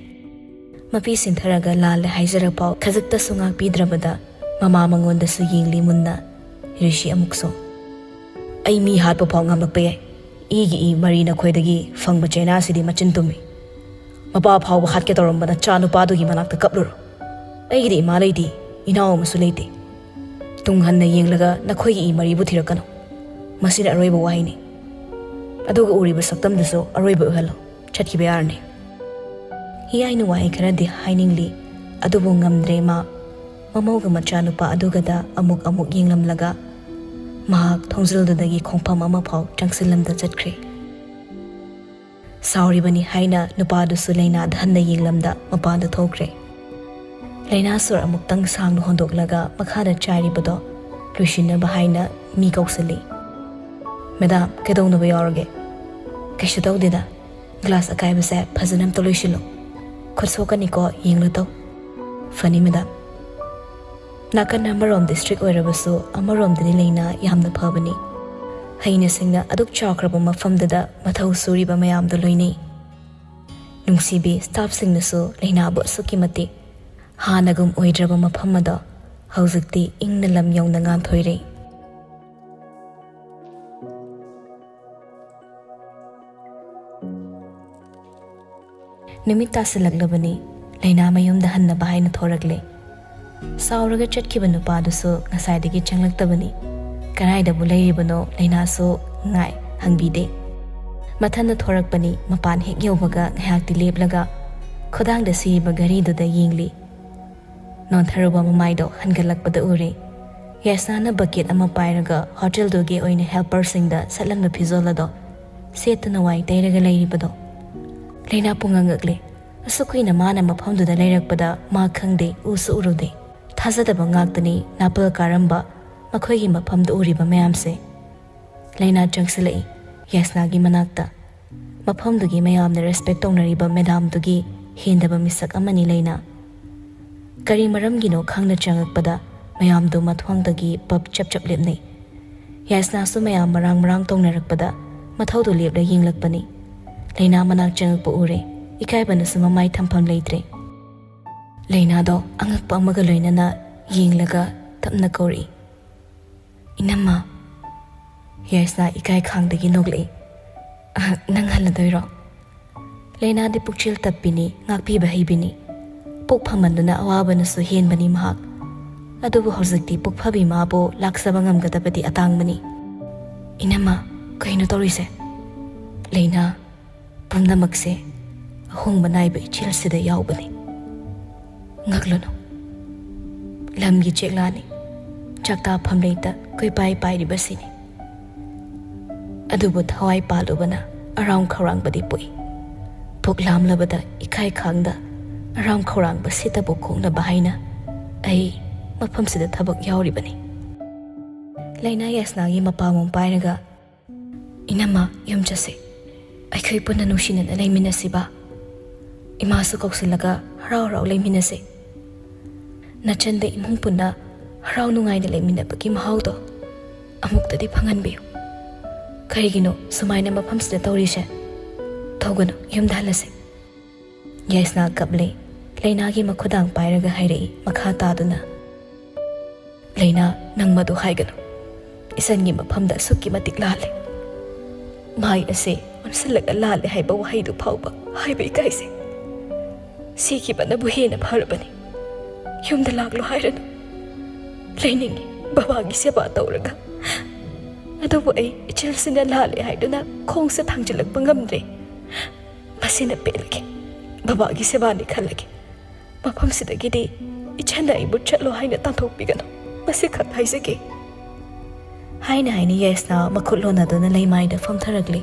ꯃꯄꯤ ꯁꯤꯟꯊꯔꯒ ꯂꯥꯜꯂꯦ ꯍꯥꯏꯖꯔꯛꯐꯥꯎ ꯈꯖꯤꯛꯇꯁꯨ ꯉꯥꯛꯄꯤꯗ꯭ꯔꯕꯗ ꯃꯃꯥ ꯃꯉꯣꯟꯗꯁꯨ ꯌꯦꯡꯂꯤ ꯃꯨꯟꯅ꯫ ꯔꯤꯁꯤ ꯑꯃꯨꯛꯁꯨ, "ꯑꯩ ꯃꯤ ꯍꯥꯠꯄ ꯐꯥꯎ ꯉꯝꯂꯛꯄ ꯌꯥꯏ꯫ ꯏꯒꯤ ꯏ ꯃꯔꯤ ꯅꯈꯣꯏꯗꯒꯤ ꯐꯪꯕ ꯆꯩꯅꯥꯁꯤꯗꯤ ꯃꯆꯤꯟ ꯇꯨꯝꯃꯤ꯫ ꯃꯄꯥ ꯐꯥꯎꯕ ꯍꯥꯠꯀꯦ ꯇꯧꯔꯝꯕ ꯅꯆꯥ ꯅꯨꯄꯥꯗꯨꯒꯤ ꯃꯅꯥꯛꯇ ꯀꯞꯂꯨꯔꯣ꯫ ꯑꯩꯒꯤꯗꯤ ꯏꯃꯥ ꯂꯩꯇꯦ, ꯏꯅꯥꯎ ꯑꯃꯁꯨ ꯂꯩꯇꯦ꯫ ꯇꯨꯡ ꯍꯟꯅ ꯌꯦꯡꯂꯒ ꯅꯈꯣꯏꯒꯤ ꯏ ꯃꯔꯤꯕꯨ ꯊꯤꯔꯛꯀꯅꯨ꯫ ꯃꯁꯤꯅ ꯑꯔꯣꯏꯕ ꯋꯥꯍꯩꯅꯤ꯫ ꯑꯗꯨꯒ ꯎꯔꯤꯕ ꯁꯛꯇꯝꯗꯨꯁꯨ ꯑꯔꯣꯏꯕ ꯑꯣꯏꯍꯜꯂꯣ꯫ ꯆꯠꯈꯤꯕ ꯌꯥꯔꯅꯤ꯫" ꯍꯤꯌꯥꯏꯅ ꯋꯥꯍꯩ ꯈꯔꯗꯤ ꯍꯥꯏꯅꯤꯡꯂꯤ, ꯑꯗꯨꯕꯨ ꯉꯝꯗ꯭ꯔꯦ ꯃꯥ꯫ ꯃꯃꯧꯒ ꯃꯆꯥꯅꯨꯄꯥ ꯑꯗꯨꯒꯗ ꯑꯃꯨꯛ ꯑꯃꯨꯛ ꯌꯦꯡꯂꯝꯂꯒ ꯃꯍꯥꯛ ꯊꯣꯡꯖꯤꯜꯗꯨꯗꯒꯤ ꯈꯣꯡꯐꯝ ꯑꯃꯐꯥꯎ ꯆꯪꯁꯤꯜꯂꯝꯗ ꯆꯠꯈ꯭ꯔꯦ꯫ ꯁꯥꯎꯔꯤꯕꯅꯤ ꯍꯥꯏꯅ ꯅꯨꯄꯥꯗꯨꯁꯨ ꯂꯩꯅꯥꯗ ꯍꯟꯅ ꯌꯦꯡꯂꯝꯗ ꯃꯄꯥꯟꯗ ꯊꯣꯛꯈ꯭ꯔꯦ꯫ ꯂꯩꯅꯥ ꯁꯣꯔ ꯑꯃꯨꯛꯇꯪ ꯁꯥꯡꯅ ꯍꯣꯟꯗꯣꯛꯂꯒ ꯃꯈꯥꯗ ꯆꯥꯏꯔꯤꯕꯗꯣ ꯂꯣꯏꯁꯤꯟꯅꯕ ꯍꯥꯏꯅ ꯃꯤ ꯀꯧꯁꯤꯜꯂꯤ꯫ "ꯃꯦꯗꯥꯝ, ꯀꯩꯗꯧꯅꯕ ꯌꯥꯎꯔꯒꯦ?" "ꯀꯩꯁꯨ ꯇꯧꯗꯦꯗ꯫ ꯒ꯭ꯂꯥꯁ ꯑꯀꯥꯏꯕꯁꯦ ꯐꯖꯅ ꯑꯝꯇ ꯂꯣꯏꯁꯤꯜꯂꯣ꯫ ꯈꯨꯠ ꯁꯣꯛꯀꯅꯤꯀꯣ, ꯌꯦꯡꯂꯨ ꯇꯧ꯫" "ꯐꯅꯤ ꯃꯦꯗꯥꯝ꯫" ꯅꯥꯀꯟ ꯑꯃꯔꯣꯝꯗ ꯏꯁꯇ꯭ꯔꯤꯛ ꯑꯣꯏꯔꯕꯁꯨ ꯑꯃꯔꯣꯝꯗꯗꯤ ꯂꯩꯅꯥ ꯌꯥꯝꯅ ꯐꯕꯅꯤ꯫ ꯍꯩꯅ ꯁꯤꯡꯅ ꯑꯗꯨꯛ ꯆꯥꯎꯈ꯭ꯔꯕ ꯃꯐꯝꯗꯨꯗ ꯃꯊꯧ ꯁꯨꯔꯤꯕ ꯃꯌꯥꯝꯗꯨ ꯂꯣꯏꯅꯩ꯫ ꯅꯨꯡꯁꯤꯕꯤ ꯁ꯭ꯇꯥꯐꯁꯤꯡꯅꯁꯨ ꯂꯩꯅꯥꯕꯨ ꯑꯁꯨꯛꯀꯤ ꯃꯇꯤꯛ ꯍꯥꯟꯅꯒꯨꯝ ꯑꯣꯏꯗ꯭ꯔꯕ ꯃꯐꯝ ꯑꯗꯣ ꯍꯧꯖꯤꯛꯇꯤ ꯏꯪꯅ ꯂꯝ ꯌꯧꯅ ꯉꯥꯟꯊꯣꯏꯔꯦ꯫ ꯅꯨꯃꯤꯠ ꯇꯥꯁꯤꯜꯂꯛꯂꯕꯅꯤ꯫ ꯂꯩꯅꯥ ꯃꯌꯨꯝꯗ ꯍꯟꯅꯕ ꯍꯥꯏꯅ ꯊꯣꯔꯛꯂꯦ꯫ ꯁꯥꯎꯔꯒ ꯆꯠꯈꯤꯕ ꯅꯨꯄꯥꯗꯨꯁꯨ ꯉꯁꯥꯏꯗꯒꯤ ꯆꯪꯂꯛꯇꯕꯅꯤ꯫ ꯀꯗꯥꯏꯗꯕꯨ ꯂꯩꯔꯤꯕꯅꯣ ꯂꯩꯅꯥꯁꯨ ꯉꯥꯏ ꯍꯪꯕꯤꯗꯦ꯫ ꯃꯊꯟꯗ ꯊꯣꯔꯛꯄꯅꯤ꯫ ꯃꯄꯥꯟ ꯍꯦꯛ ꯌꯧꯕꯒ ꯉꯥꯏꯍꯥꯛꯇꯤ ꯂꯦꯞꯂꯒ ꯈꯨꯗꯥꯡꯗ ꯁꯤꯔꯤꯕ ꯘꯔꯤꯗꯨꯗ ꯌꯦꯡꯂꯤ꯫ ꯅꯣꯟꯊꯔꯨꯕ ꯃꯃꯥꯏꯗꯣ ꯍꯟꯒꯠꯂꯛꯄꯗ ꯎꯔꯦ꯫ ꯌꯥꯏꯁꯅꯥꯅ ꯕꯛꯀꯦꯠ ꯑꯃ ꯄꯥꯏꯔꯒ ꯍꯣꯇꯦꯜꯗꯨꯒꯤ ꯑꯣꯏꯅ ꯍꯦꯜꯄꯔꯁꯤꯡꯗ ꯁꯠꯂꯝꯕ ꯐꯤꯖꯣꯜ ꯑꯗꯣ ꯁꯦꯠꯇꯨꯅ ꯋꯥꯏ ꯇꯩꯔꯒ ꯂꯩꯔꯤꯕꯗꯣ꯫ ꯂꯩꯅꯥ ꯄꯨꯡꯉꯛ ꯉꯛꯂꯦ꯫ ꯑꯁꯨꯛ ꯀꯨꯏꯅ ꯃꯥꯅ ꯃꯐꯝꯗꯨꯗ ꯂꯩꯔꯛꯄꯗ ꯃꯥ ꯈꯪꯗꯦ, ꯎꯁꯨ ꯎꯔꯨꯗꯦ꯫ ꯊꯥꯖꯗꯕ ꯉꯥꯛꯇꯅꯤ ꯅꯥꯄꯜ ꯀꯥꯔꯝꯕ ꯃꯈꯣꯏꯒꯤ ꯃꯐꯝꯗ ꯎꯔꯤꯕ ꯃꯌꯥꯝꯁꯦ꯫ ꯂꯩꯅꯥ ꯆꯪꯁꯤꯜꯂꯛꯏ ꯌꯥꯏꯁꯅꯥꯒꯤ ꯃꯅꯥꯛꯇ꯫ ꯃꯐꯝꯗꯨꯒꯤ ꯃꯌꯥꯝꯅ ꯔꯦꯁꯄꯦꯛ ꯇꯧꯅꯔꯤꯕ ꯃꯦꯗꯥꯝꯗꯨꯒꯤ ꯍꯦꯟꯗꯕ ꯃꯤꯁꯛ ꯑꯃꯅꯤ ꯂꯩꯅꯥ꯫ ꯀꯔꯤ ꯃꯔꯝꯒꯤꯅꯣ ꯈꯪꯅ ꯆꯪꯉꯛꯄꯗ ꯃꯌꯥꯝꯗꯨ ꯃꯊ꯭ꯋꯥꯡꯗꯒꯤ ꯄꯞ ꯆꯞ ꯆꯞ ꯂꯦꯞꯅꯩ꯫ ꯌꯥꯏꯁꯅꯥꯁꯨ ꯃꯌꯥꯝ ꯃꯔꯥꯡ ꯃꯔꯥꯡ ꯇꯧꯅꯔꯛꯄꯗ ꯃꯊꯧꯗꯨ ꯂꯦꯞꯂ ꯌꯦꯡꯂꯛꯄꯅꯤ꯫ ꯂꯩꯅꯥ ꯃꯅꯥꯛ ꯆꯪꯉꯛꯄ ꯎꯔꯦ꯫ ꯏꯀꯥꯏꯕꯅꯁꯨ ꯃꯃꯥꯏ ꯊꯝꯐꯝ ꯂꯩꯇ꯭ꯔꯦ꯫ ꯂꯩꯅꯥꯗꯣ ꯑꯉꯛꯄ ꯑꯃꯒ ꯂꯣꯏꯅꯅ ꯌꯦꯡꯂꯒ ꯇꯞꯅ ꯀꯧꯔꯛꯏ, "ꯏꯅꯝꯃ!" ꯌꯥꯏꯁꯅꯥ ꯏꯀꯥꯏ ꯈꯥꯡꯗꯒꯤ ꯅꯣꯛꯂꯛꯏ꯫ "ꯑ, ꯅꯪ ꯍꯜꯂꯗꯣꯏꯔꯣ?" ꯂꯩꯅꯥꯗꯤ ꯄꯨꯛꯆꯦꯜ ꯇꯞꯄꯤꯅꯤ, ꯉꯥꯛꯄꯤꯕ ꯍꯩꯕꯤꯅꯤ꯫ ꯄꯨꯛ ꯐꯃꯟꯗꯨꯅ ꯑꯋꯥꯕꯅꯁꯨ ꯍꯦꯟꯕꯅꯤ ꯃꯍꯥꯛ꯫ ꯑꯗꯨꯕꯨ ꯍꯧꯖꯤꯛꯇꯤ ꯄꯨꯛ ꯐꯕꯤ ꯃꯥꯕꯨ ꯂꯥꯛꯆꯕ ꯉꯝꯒꯗꯕꯗꯤ ꯑꯇꯥꯡꯕꯅꯤ꯫ "ꯏꯅꯝꯃ, ꯀꯩꯅꯣ ꯇꯧꯔꯤꯁꯦ?" ꯂꯩꯅꯥ, ꯄꯨꯝꯅꯃꯛꯁꯦ ꯑꯍꯣꯡꯕ ꯅꯥꯏꯕ ꯏꯆꯦꯜꯁꯤꯗ ꯌꯥꯎꯕꯅꯤ꯫ ꯉꯛꯂꯨꯅꯨ꯫ ꯂꯝꯒꯤ ꯆꯦꯛꯂꯥꯅꯤ꯫ ꯆꯥꯛꯇꯥꯐꯝ ꯂꯩꯇ ꯀꯣꯏꯄꯥꯏ ꯄꯥꯏꯔꯤꯕꯁꯤꯅꯤ꯫ ꯑꯗꯨꯕꯨ ꯊꯋꯥꯏ ꯄꯥꯜꯂꯨꯕꯅ ꯑꯔꯥꯝ ꯈꯧꯔꯥꯡꯕꯗꯤ ꯄꯣꯛꯏ꯫ ꯄꯨꯛ ꯂꯥꯝꯂꯕꯗ ꯏꯀꯥꯏ ꯈꯥꯡꯗ ꯑꯔꯥꯝ ꯈꯧꯔꯥꯡꯕ ꯁꯤꯠꯇꯕꯨ ꯈꯣꯡꯅꯕ ꯍꯥꯏꯅ ꯑꯩ ꯃꯐꯝꯁꯤꯗ ꯊꯕꯛ ꯌꯥꯎꯔꯤꯕꯅꯤ꯫ ꯂꯩꯅꯥ ꯌꯥꯏꯁꯅꯥꯒꯤ ꯃꯄꯥꯃꯨꯡ ꯄꯥꯏꯔꯒ, "ꯏꯅꯝꯃ, ꯌꯨꯝ ꯆꯠꯁꯦ꯫ ꯑꯩꯈꯣꯏ ꯄꯨꯟꯅ ꯅꯨꯡꯁꯤꯅꯅ ꯂꯩꯃꯤꯟꯅꯁꯤꯕ꯫ ꯏꯃꯥꯁꯨ ꯀꯧꯁꯤꯜꯂꯒ ꯍꯔꯥꯎ ꯍꯔꯥꯎ ꯂꯩꯃꯤꯟꯅꯁꯦ꯫ ꯅꯆꯟꯗ ꯏꯃꯨꯡ ꯄꯨꯟꯅ ꯍꯔꯥꯎ ꯅꯨꯡꯉꯥꯏꯅ ꯂꯩꯃꯤꯟꯅꯕꯒꯤ ꯃꯍꯥꯎꯗꯣ ꯑꯃꯨꯛꯇꯗꯤ ꯐꯪꯍꯟꯕꯤꯌꯨ꯫ ꯀꯔꯤꯒꯤꯅꯣ ꯁꯨꯃꯥꯏꯅ ꯃꯐꯝꯁꯤꯗ ꯇꯧꯔꯤꯁꯦ? ꯇꯧꯒꯅꯨ, ꯌꯨꯝꯗ ꯍꯜꯂꯁꯦ꯫" ꯌꯥꯏꯁꯅꯥ ꯀꯞꯂꯦ꯫ ꯂꯩꯅꯥꯒꯤ ꯃꯈꯨꯗꯥꯡ ꯄꯥꯏꯔꯒ ꯍꯥꯏꯔꯛꯏ ꯃꯈꯥ ꯇꯥꯗꯨꯅ, "ꯂꯩꯅꯥ, ꯅꯪ ꯃꯗꯨ ꯍꯥꯏꯒꯅꯨ꯫ ꯏꯆꯟꯒꯤ ꯃꯐꯝꯗ ꯑꯁꯨꯛꯀꯤ ꯃꯇꯤꯛ ꯂꯥꯜꯂꯦ꯫ ꯃꯍꯥꯛ ꯑꯁꯦ ꯑꯣꯟꯁꯤꯜꯂꯒ ꯂꯥꯜꯂꯦ ꯍꯥꯏꯕ ꯋꯥꯍꯩꯗꯨ ꯐꯥꯎꯕ ꯍꯥꯏꯕ ꯏꯀꯥꯏꯖꯩ꯫ ꯁꯤꯈꯤꯕꯅꯕꯨ ꯍꯦꯟꯅ ꯐꯔꯕꯅꯤ꯫ ꯌꯨꯝꯗ ꯂꯥꯛꯂꯣ ꯍꯥꯏꯔꯅꯨ꯫ ꯂꯩꯅꯤꯡꯉꯤ, ꯕꯕꯥꯒꯤ ꯁꯦꯕꯥ ꯇꯧꯔꯒ꯫ ꯑꯗꯨꯕꯨ ꯑꯩ ꯏꯆꯦꯜꯁꯤꯅ ꯂꯥꯜꯂꯦ ꯍꯥꯏꯗꯨꯅ ꯈꯣꯡꯁꯦ ꯊꯥꯡꯖꯤꯜꯂꯛꯄ ꯉꯝꯗ꯭ꯔꯦ꯫ ꯃꯁꯤꯅ ꯄꯦꯜꯂꯒꯦ꯫ ꯕꯕꯥꯒꯤ ꯁꯦꯕꯥꯅꯤ ꯈꯜꯂꯒꯦ꯫ ꯃꯐꯝꯁꯤꯗꯒꯤꯗꯤ ꯏꯆꯟꯅ ꯑꯩꯕꯨ ꯆꯠꯂꯣ ꯍꯥꯏꯅ ꯇꯥꯟꯊꯣꯛꯄꯤꯒꯅꯨ꯫ ꯃꯁꯤꯈꯛ ꯍꯥꯏꯖꯒꯦ," ꯍꯥꯏꯅ ꯍꯥꯏꯅ ꯌꯥꯏꯁꯅꯥ ꯃꯈꯨꯠ ꯂꯣꯟꯅꯗꯨꯅ ꯂꯩꯃꯥꯏꯗ ꯐꯝꯊꯔꯛꯂꯤ꯫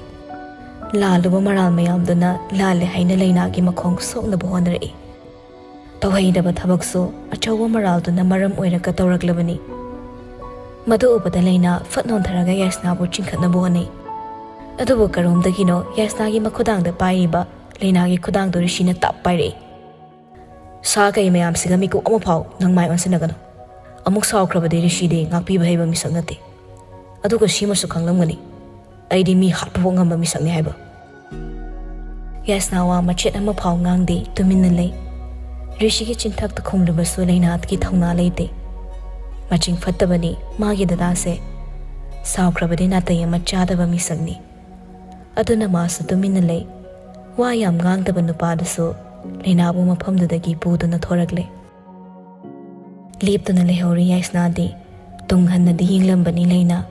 ꯂꯥꯜꯂꯨꯕ ꯃꯔꯥꯜ ꯃꯌꯥꯝꯗꯨꯅ ꯂꯥꯜꯂꯦ ꯍꯥꯏꯅ ꯂꯩꯅꯥꯒꯤ ꯃꯈꯣꯡ ꯁꯣꯛꯅꯕ ꯍꯣꯠꯅꯔꯛꯏ꯫ ꯇꯧꯍꯩꯗꯕ ꯊꯕꯛꯁꯨ ꯑꯆꯧꯕ ꯃꯔꯥꯜꯗꯨꯅ ꯃꯔꯝ ꯑꯣꯏꯔꯒ ꯇꯧꯔꯛꯂꯕꯅꯤ꯫ ꯃꯗꯨ ꯎꯕꯗ ꯂꯩꯅꯥ ꯐꯠ ꯅꯣꯟꯊꯔꯒ ꯌꯥꯏꯁꯅꯥꯕꯨ ꯆꯤꯡꯈꯠꯅꯕ ꯍꯣꯠꯅꯩ꯫ ꯑꯗꯨꯕꯨ ꯀꯔꯣꯝꯗꯒꯤꯅꯣ ꯌꯥꯏꯁꯅꯥꯒꯤ ꯃꯈꯨꯗꯥꯡꯗ ꯄꯥꯏꯔꯤꯕ ꯂꯩꯅꯥꯒꯤ ꯈꯨꯗꯥꯡꯗꯨ ꯔꯤꯁꯤꯅ ꯇꯞ ꯄꯥꯏꯔꯛꯏ꯫ "ꯁꯥ ꯀꯩ ꯃꯌꯥꯝꯁꯤꯒ ꯃꯤꯀꯨꯞ ꯑꯃ ꯐꯥꯎ ꯅꯪ ꯃꯥꯏ ꯑꯣꯟꯁꯤꯟꯅꯒꯅꯨ꯫ ꯑꯃꯨꯛ ꯁꯥꯎꯈ꯭ꯔꯕꯗꯤ ꯔꯤꯁꯤꯗꯤ ꯉꯥꯛꯄꯤꯕ ꯍꯩꯕ ꯃꯤꯁꯛ ꯅꯠꯇꯦ꯫ ꯑꯗꯨꯒ ꯁꯤꯃꯁꯨ ꯈꯪꯂꯝꯒꯅꯤ, ꯑꯩꯗꯤ ꯃꯤ ꯍꯥꯠꯄ ꯐꯥꯎ ꯉꯝꯕ ꯃꯤꯁꯛꯅꯤ ꯍꯥꯏꯕ꯫" ꯌꯥꯏꯁꯅꯥ ꯋꯥ ꯃꯆꯦꯠ ꯑꯃ ꯐꯥꯎ ꯉꯥꯡꯗꯦ, ꯇꯨꯃꯤꯟꯅ ꯂꯩ꯫ ꯔꯤꯁꯤꯒꯤ ꯆꯤꯟꯊꯛꯇ ꯈꯨꯝꯂꯨꯕꯁꯨ ꯂꯩꯅꯥꯒꯤ ꯊꯧꯅꯥ ꯂꯩꯇꯦ꯫ ꯃꯆꯤꯡ ꯐꯠꯇꯕꯅꯤ ꯃꯥꯒꯤ ꯗꯗꯥꯁꯦ꯫ ꯁꯥꯎꯈ꯭ꯔꯕꯗꯤ ꯅꯥꯇꯩ ꯑꯃ ꯆꯥꯗꯕ ꯃꯤꯁꯛꯅꯤ꯫ ꯑꯗꯨꯅ ꯃꯥꯁꯨ ꯇꯨꯃꯤꯟꯅ ꯂꯩ꯫ ꯋꯥ ꯌꯥꯝ ꯉꯥꯡꯗꯕ ꯅꯨꯄꯥꯗꯨꯁꯨ ꯂꯩꯅꯥꯕꯨ ꯃꯐꯝꯗꯨꯗꯒꯤ ꯄꯨꯗꯨꯅ ꯊꯣꯔꯛꯂꯦ꯫ ꯂꯦꯞꯇꯨꯅ ꯂꯩꯍꯧꯔꯤ ꯌꯥꯏꯁꯅꯥꯗꯤ꯫ ꯇꯨꯡ ꯍꯟꯅꯗꯤ ꯌꯦꯡꯂꯝꯕꯅꯤ ꯂꯩꯅꯥ,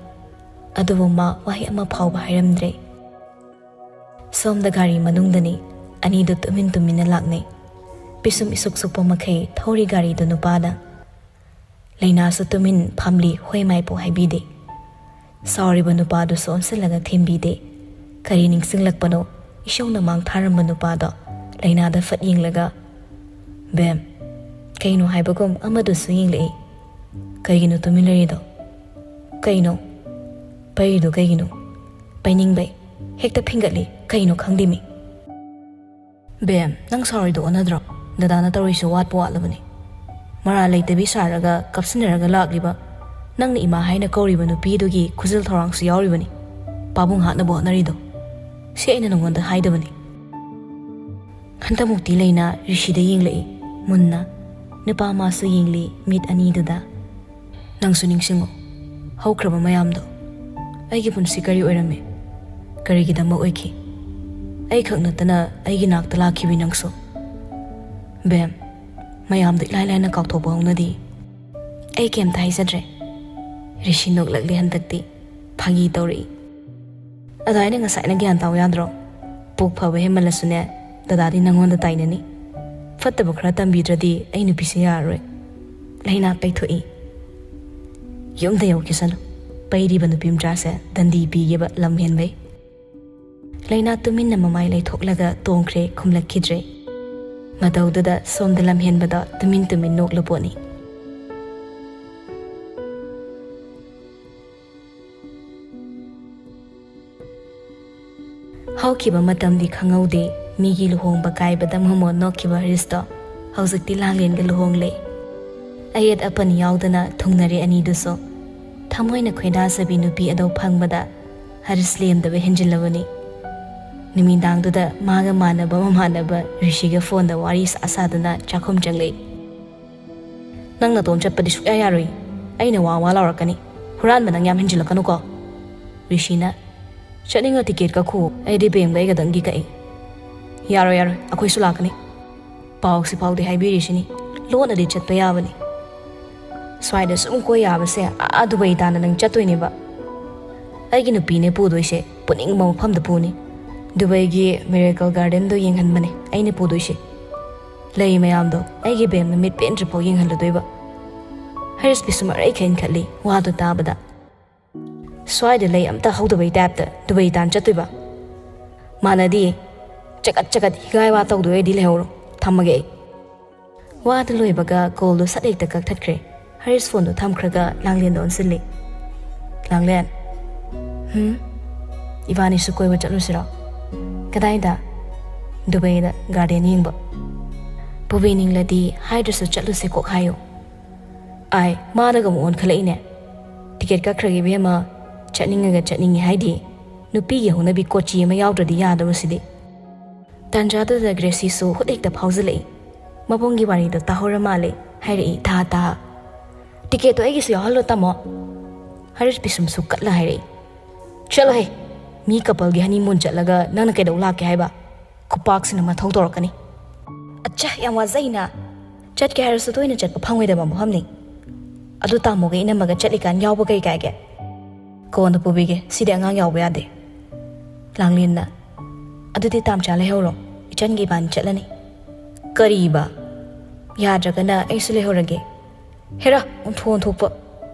ꯑꯗꯨꯕꯨ ꯃꯥ ꯋꯥꯍꯩ ꯑꯃ ꯐꯥꯎꯕ ꯍꯥꯏꯔꯝꯗ꯭ꯔꯦ꯫ ꯁꯣꯝꯗ ꯒꯥꯔꯤ ꯃꯅꯨꯡꯗꯅꯤ꯫ ꯑꯅꯤꯗꯨ ꯇꯨꯃꯤꯟ ꯇꯨꯃꯤꯟꯅ ꯂꯥꯛꯅꯩ꯫ ꯄꯤꯁꯨꯝ ꯏꯁꯨꯛ ꯁꯨꯛꯄ ꯃꯈꯩ ꯊꯧꯔꯤ ꯒꯥꯔꯤꯗꯨ ꯅꯨꯄꯥꯗ꯫ ꯂꯩꯅꯥꯁꯨ ꯇꯨꯃꯤꯟ ꯐꯝꯂꯤ, ꯍꯣꯏ ꯃꯥꯏꯄꯨ ꯍꯥꯏꯕꯤꯗꯦ꯫ ꯁꯥꯎꯔꯤꯕ ꯅꯨꯄꯥꯗꯨꯁꯨ ꯑꯣꯟꯁꯤꯜꯂꯒ ꯊꯦꯝꯕꯤꯗꯦ꯫ ꯀꯔꯤ ꯅꯤꯡꯁꯤꯡꯂꯛꯄꯅꯣ ꯏꯁꯧꯅ ꯃꯥꯡ ꯊꯥꯔꯝꯕ ꯅꯨꯄꯥꯗꯣ ꯂꯩꯅꯥꯗ ꯐꯠ ꯌꯦꯡꯂꯒ, "ꯕꯦꯝ, ꯀꯩꯅꯣ?" ꯍꯥꯏꯕꯒꯨꯝ ꯑꯃꯗꯨꯁꯨ ꯌꯦꯡꯂꯛꯏ꯫ "ꯀꯩꯒꯤꯅꯣ ꯇꯨꯃꯤꯟ ꯂꯩꯔꯤꯗꯣ? ꯀꯩꯅꯣ? ꯄꯩꯔꯤꯗꯣ ꯀꯩꯒꯤꯅꯣ? ꯄꯩꯅꯤꯡꯕꯩ꯫ ꯍꯦꯛꯇ ꯐꯤꯡꯒꯠꯂꯤ, ꯀꯩꯅꯣ ꯈꯪꯗꯦꯃꯤ꯫" "ꯕꯦꯝ, ꯅꯪ ꯁꯥꯎꯔꯤꯗꯣ ꯑꯣꯟꯅꯗ꯭ꯔꯣ? ꯗꯗꯥꯅ ꯇꯧꯔꯤꯁꯨ ꯋꯥꯠꯄꯨ ꯋꯥꯠꯂꯕꯅꯤ꯫ ꯃꯔꯥꯜ ꯂꯩꯇꯕꯤ ꯁꯥꯔꯒ ꯀꯞꯁꯤꯟꯅꯔꯒ ꯂꯥꯛꯂꯤꯕ ꯅꯪꯅ ꯏꯃꯥ ꯍꯥꯏꯅ ꯀꯧꯔꯤꯕ ꯅꯨꯄꯤꯗꯨꯒꯤ ꯈꯨꯖꯤꯜ ꯊꯧꯔꯥꯡꯁꯨ ꯌꯥꯎꯔꯤꯕꯅꯤ꯫ ꯄꯥꯕꯨꯡ ꯍꯥꯠꯅꯕ ꯍꯣꯠꯅꯔꯤꯗꯣ꯫ ꯁꯤ ꯑꯩꯅ ꯅꯉꯣꯟꯗ ꯍꯥꯏꯗꯕꯅꯤ꯫" ꯍꯟꯗꯛꯃꯨꯛꯇꯤ ꯂꯩꯅꯥ ꯔꯤꯁꯤꯗ ꯌꯦꯡꯂꯛꯏ ꯃꯨꯟꯅ꯫ ꯅꯨꯄꯥ ꯃꯥꯁꯨ ꯌꯦꯡꯂꯤ ꯃꯤꯠ ꯑꯅꯤꯗꯨꯗ꯫ "ꯅꯪꯁꯨ ꯅꯤꯡꯁꯤꯡꯉꯣ, ꯍꯧꯈ꯭ꯔꯕ ꯃꯌꯥꯝꯗꯣ꯫ ꯑꯩꯒꯤ ꯄꯨꯟꯁꯤ ꯀꯔꯤ ꯑꯣꯏꯔꯝꯃꯤ? ꯀꯔꯤꯒꯤꯗꯃꯛ ꯑꯣꯏꯈꯤ? ꯑꯩꯈꯛ ꯅꯠꯇꯅ ꯑꯩꯒꯤ ꯅꯥꯛꯇ ꯂꯥꯛꯈꯤꯕꯤ ꯅꯪꯁꯨ꯫ ꯕꯦꯝ, ꯃꯌꯥꯝꯗꯣ ꯏꯂꯥꯏ ꯂꯥꯏꯅ ꯀꯥꯎꯊꯣꯛꯄ ꯍꯧꯅꯗꯦ꯫" ꯑꯩ ꯀꯩꯝꯇ ꯍꯥꯏꯖꯗ꯭ꯔꯦ꯫ ꯔꯤꯁꯤ ꯅꯣꯛꯂꯛꯂꯦ ꯍꯟꯗꯛꯇꯤ꯫ ꯐꯥꯒꯤ ꯇꯧꯔꯛꯏ꯫ "ꯑꯗꯣ ꯑꯩꯅ ꯉꯁꯥꯏꯅ ꯒ꯭ꯌꯥꯟ ꯇꯥꯎ ꯌꯥꯗ꯭ꯔꯣ? ꯄꯨꯛ ꯐꯕ ꯍꯦꯟꯃꯜꯂꯁꯨꯅꯦ, ꯗꯗꯥꯗꯤ ꯅꯪꯉꯣꯟꯗ ꯇꯥꯏꯅꯅꯤ꯫ ꯐꯠꯇꯕ ꯈꯔ ꯇꯝꯕꯤꯗ꯭ꯔꯗꯤ ꯑꯩ ꯅꯨꯄꯤꯁꯦ ꯌꯥꯔꯔꯣꯏ꯫" ꯂꯩꯅꯥ ꯄꯩꯊꯣꯛꯏ꯫ "ꯌꯨꯝꯗ ꯌꯧꯈꯤꯁꯅꯨ꯫ ꯄꯩꯔꯤꯕ ꯅꯨꯄꯤ ꯃꯆꯥꯁꯦ ꯗꯟꯗꯤ ꯄꯤꯒꯦꯕ ꯂꯝ ꯍꯦꯟꯕꯩ꯫" ꯂꯩꯅꯥ ꯇꯨꯃꯤꯟꯅ ꯃꯃꯥꯏ ꯂꯩꯊꯣꯛꯂꯒ ꯇꯣꯡꯈ꯭ꯔꯦ, ꯈꯨꯝꯂꯛꯈꯤꯗ꯭ꯔꯦ꯫ ꯃꯇꯧꯗꯨꯗ ꯁꯣꯝꯗ ꯂꯝ ꯍꯦꯟꯕꯗꯣ ꯇꯨꯃꯤꯟ ꯇꯨꯃꯤꯟ ꯅꯣꯛꯂꯄꯣꯠꯅꯤ꯫ ꯍꯧꯈꯤꯕ ꯃꯇꯝꯗꯤ ꯈꯪꯍꯧꯗꯦ꯫ ꯃꯤꯒꯤ ꯂꯨꯍꯣꯡꯕ ꯀꯥꯏꯕꯗ ꯃꯃꯣꯟ ꯅꯣꯛꯈꯤꯕ ꯍꯔꯤꯁꯇꯣ ꯍꯧꯖꯤꯛꯇꯤ ꯂꯥꯡꯂꯦꯟꯒ ꯂꯨꯍꯣꯡꯂꯦ꯫ ꯑꯌꯦꯠ ꯑꯄꯟ ꯌꯥꯎꯗꯅ ꯊꯨꯡꯅꯔꯦ ꯑꯅꯤꯗꯨꯁꯨ꯫ ꯊꯃꯣꯏꯅ ꯈꯣꯏꯗꯥꯖꯕꯤ ꯅꯨꯄꯤ ꯑꯗꯣ ꯐꯪꯕꯗ ꯍꯔꯤꯁ ꯂꯦꯝꯗꯕ ꯍꯦꯟꯖꯤꯜꯂꯕꯅꯤ꯫ ꯅꯨꯃꯤꯗꯥꯡꯗꯨꯗ ꯃꯥꯒ ꯃꯥꯟꯅꯕ ꯃꯃꯥꯟꯅꯕ ꯔꯤꯁꯤꯒ ꯐꯣꯟꯗ ꯋꯥꯔꯤ ꯁꯥ ꯁꯥꯗꯅ ꯆꯥꯛꯈꯨꯝ ꯆꯪꯂꯛꯏ꯫ "ꯅꯪ ꯅꯇꯣꯝ ꯆꯠꯄꯗꯤ ꯁꯨꯛꯌꯥ ꯌꯥꯔꯣꯏ꯫ ꯑꯩꯅ ꯋꯥ ꯋꯥ ꯂꯥꯎꯔꯛꯀꯅꯤ꯫ ꯍꯨꯔꯥꯟꯕ ꯅꯪ ꯌꯥꯝ ꯍꯦꯟꯖꯤꯜꯂꯛꯀꯅꯨꯀꯣ꯫" ꯔꯤꯁꯤꯅ, "ꯆꯠꯅꯤꯡꯉ ꯇꯤꯀꯦꯠ ꯀꯛꯈꯣ, ꯑꯩꯗꯤ ꯕꯦꯝꯒ ꯑꯩꯒꯗꯪꯗꯤ ꯀꯛꯏ꯫" "ꯌꯥꯔꯣꯏ, ꯌꯥꯔꯣꯏ, ꯑꯩꯈꯣꯏꯁꯨ ꯂꯥꯛꯀꯅꯤ꯫ ꯄꯥꯎꯁꯤ ꯐꯥꯎꯗꯤ ꯍꯥꯏꯕꯤꯔꯤꯁꯤꯅꯤ, ꯂꯣꯟꯅꯗꯤ ꯆꯠꯄ ꯌꯥꯕꯅꯤ꯫" "ꯁ꯭ꯋꯥꯏꯗ ꯁꯨꯝ ꯀꯣꯏ ꯌꯥꯕꯁꯦ ꯑꯥ ꯗꯨꯕꯩ ꯇꯥꯟꯅ ꯅꯪ ꯆꯠꯇꯣꯏꯅꯦꯕ꯫ ꯑꯩꯒꯤ ꯅꯨꯄꯤꯅꯦ ꯄꯨꯗꯣꯏꯁꯦ, ꯄꯨꯅꯤꯡꯕ ꯃꯐꯝꯗ ꯄꯨꯅꯤ꯫ ꯗꯨꯕꯩꯒꯤ ꯃꯤꯔꯦꯀꯜ ꯒꯥꯔꯗꯦꯟꯗꯣ ꯌꯦꯡꯍꯟꯕꯅꯦ ꯑꯩꯅ ꯄꯨꯗꯣꯏꯁꯦ꯫ ꯂꯩ ꯃꯌꯥꯝꯗꯣ ꯑꯩꯒꯤ ꯕꯦꯝꯅ ꯃꯤꯠ ꯄꯦꯟꯗ꯭ꯔꯤꯐꯥꯎ ꯌꯦꯡꯍꯜꯂꯨꯗꯣꯏꯕ꯫" ꯍꯔꯤꯁꯄꯤꯁꯨ ꯃꯔꯩ ꯈꯦꯟꯈꯠꯂꯤ ꯋꯥꯗꯨ ꯇꯥꯕꯗ꯫ "ꯁ꯭ꯋꯥꯏꯗ ꯂꯩ ꯑꯝꯇ ꯍꯧꯗꯕꯩ ꯇꯥꯏꯞꯇ ꯗꯨꯕꯩ ꯇꯥꯟ ꯆꯠꯇꯣꯏꯕ? ꯃꯥꯟꯅꯗꯤꯌꯦ꯫ ꯆꯒꯠ ꯆꯒꯠ ꯍꯤꯒꯥꯏ ꯋꯥ ꯇꯧꯗꯣꯏ ꯑꯣꯏꯗꯤ ꯂꯩꯍꯧꯔꯣ꯫ ꯊꯝꯃꯒꯦ ꯑꯩ꯫" ꯋꯥꯗꯨ ꯂꯣꯏꯕꯒ ꯀꯣꯜꯗꯨ ꯁꯠ ꯍꯦꯛꯇ ꯀꯛꯊꯠꯈ꯭ꯔꯦ꯫ ꯍꯔꯤꯁ ꯐꯣꯟꯗꯨ ꯊꯝꯈ꯭ꯔꯒ ꯂꯥꯡꯂꯦꯟꯗ ꯑꯣꯟꯁꯤꯜꯂꯤ꯫ "ꯂꯥꯡꯂꯦꯟ꯫" "ꯍꯨꯝ?" "ꯏꯕꯥꯅꯤꯁꯨ ꯀꯣꯏꯕ ꯆꯠꯂꯨꯁꯤꯔꯣ?" "ꯀꯗꯥꯏꯗ?" "ꯗꯨꯕꯩꯗ ꯒꯥꯔꯗꯦꯟ ꯌꯦꯡꯕ꯫" "ꯄꯨꯕꯤ ꯅꯤꯡꯂꯗꯤ ꯍꯥꯏꯗ꯭ꯔꯁꯨ ꯆꯠꯂꯨꯁꯦ ꯀꯣꯛ ꯍꯥꯏꯌꯨ꯫" "ꯑꯥꯏ, ꯃꯥꯅꯒ ꯑꯃꯨꯛ ꯑꯣꯟꯈꯠꯂꯛꯏꯅꯦ꯫ ꯇꯤꯀꯦꯠ ꯀꯛꯈ꯭ꯔꯒꯦ ꯏꯕꯦꯝꯃ, ꯆꯠꯅꯤꯡꯉꯒ ꯆꯠꯅꯤꯡꯉꯤ ꯍꯥꯏꯗꯤ꯫ ꯅꯨꯄꯤꯒꯤ ꯍꯧꯅꯕꯤ ꯀꯣꯆꯤ ꯑꯃ ꯌꯥꯎꯗ꯭ꯔꯗꯤ ꯌꯥꯗꯕꯁꯤꯗꯤ꯫" ꯇꯥꯟꯖꯥꯗꯨꯗ ꯒ꯭ꯔꯦꯁꯤꯁꯨ ꯍꯨꯠ ꯍꯦꯛꯇ ꯐꯥꯎꯖꯤꯜꯂꯛꯏ꯫ ꯃꯕꯨꯡꯒꯤ ꯋꯥꯔꯤꯗꯣ ꯇꯥꯍꯧꯔ ꯃꯥꯜꯂꯦ꯫ ꯍꯥꯏꯔꯛꯏ ꯊꯥ ꯊꯥ꯫ "ꯇꯤꯀꯦꯠꯇꯣ ꯑꯩꯒꯤꯁꯨ ꯌꯥꯎꯍꯜꯂꯣ ꯇꯥꯃꯣ"꯫ ꯍꯔꯤꯁ ꯄꯤꯁꯨꯝꯁꯨ ꯀꯠꯂ ꯍꯥꯏꯔꯛꯏ꯫ "ꯆꯠꯂꯣꯍꯦ, ꯃꯤ ꯀꯄꯜꯒꯤ ꯍꯅꯤꯃꯨꯟ ꯆꯠꯂꯒ ꯅꯪꯅ ꯀꯩꯗꯧ ꯂꯥꯛꯀꯦ ꯍꯥꯏꯕ? ꯈꯨꯄꯥꯛꯁꯤꯅ ꯃꯊꯧ ꯇꯧꯔꯛꯀꯅꯤ꯫ ꯑꯠꯆꯥ, ꯌꯥꯝ ꯋꯥꯖꯩꯅ꯫ ꯆꯠꯀꯦ ꯍꯥꯏꯔꯁꯨ ꯇꯣꯏꯅ ꯆꯠꯄ ꯐꯪꯉꯣꯏꯗꯕ ꯃꯐꯝꯅꯤ꯫ ꯑꯗꯨ ꯇꯥꯃꯣꯒ ꯏꯅꯝꯃꯒ ꯆꯠꯂꯤꯀꯥꯟ ꯌꯥꯎꯕ ꯀꯩ ꯀꯥꯏꯒꯦ? ꯀꯣꯟꯅ ꯄꯨꯕꯤꯒꯦ, ꯁꯤꯗꯤ ꯑꯉꯥꯡ ꯌꯥꯎꯕ ꯌꯥꯗꯦ"꯫ ꯂꯥꯡꯂꯦꯟꯅ, "ꯑꯗꯨꯗꯤ ꯇꯥꯝꯆꯥ ꯂꯩꯍꯧꯔꯣ, ꯏꯆꯟꯒ ꯏꯕꯥꯅꯤ ꯆꯠꯂꯅꯤ"꯫ "ꯀꯔꯤꯕ? ꯌꯥꯗ꯭ꯔꯒꯅ ꯑꯩꯁꯨ ꯂꯩꯍꯧꯔꯒꯦ"꯫ "ꯍꯦꯔꯥ, ꯑꯣꯟꯊꯣꯛ ꯑꯣꯟꯊꯣꯛꯄ"꯫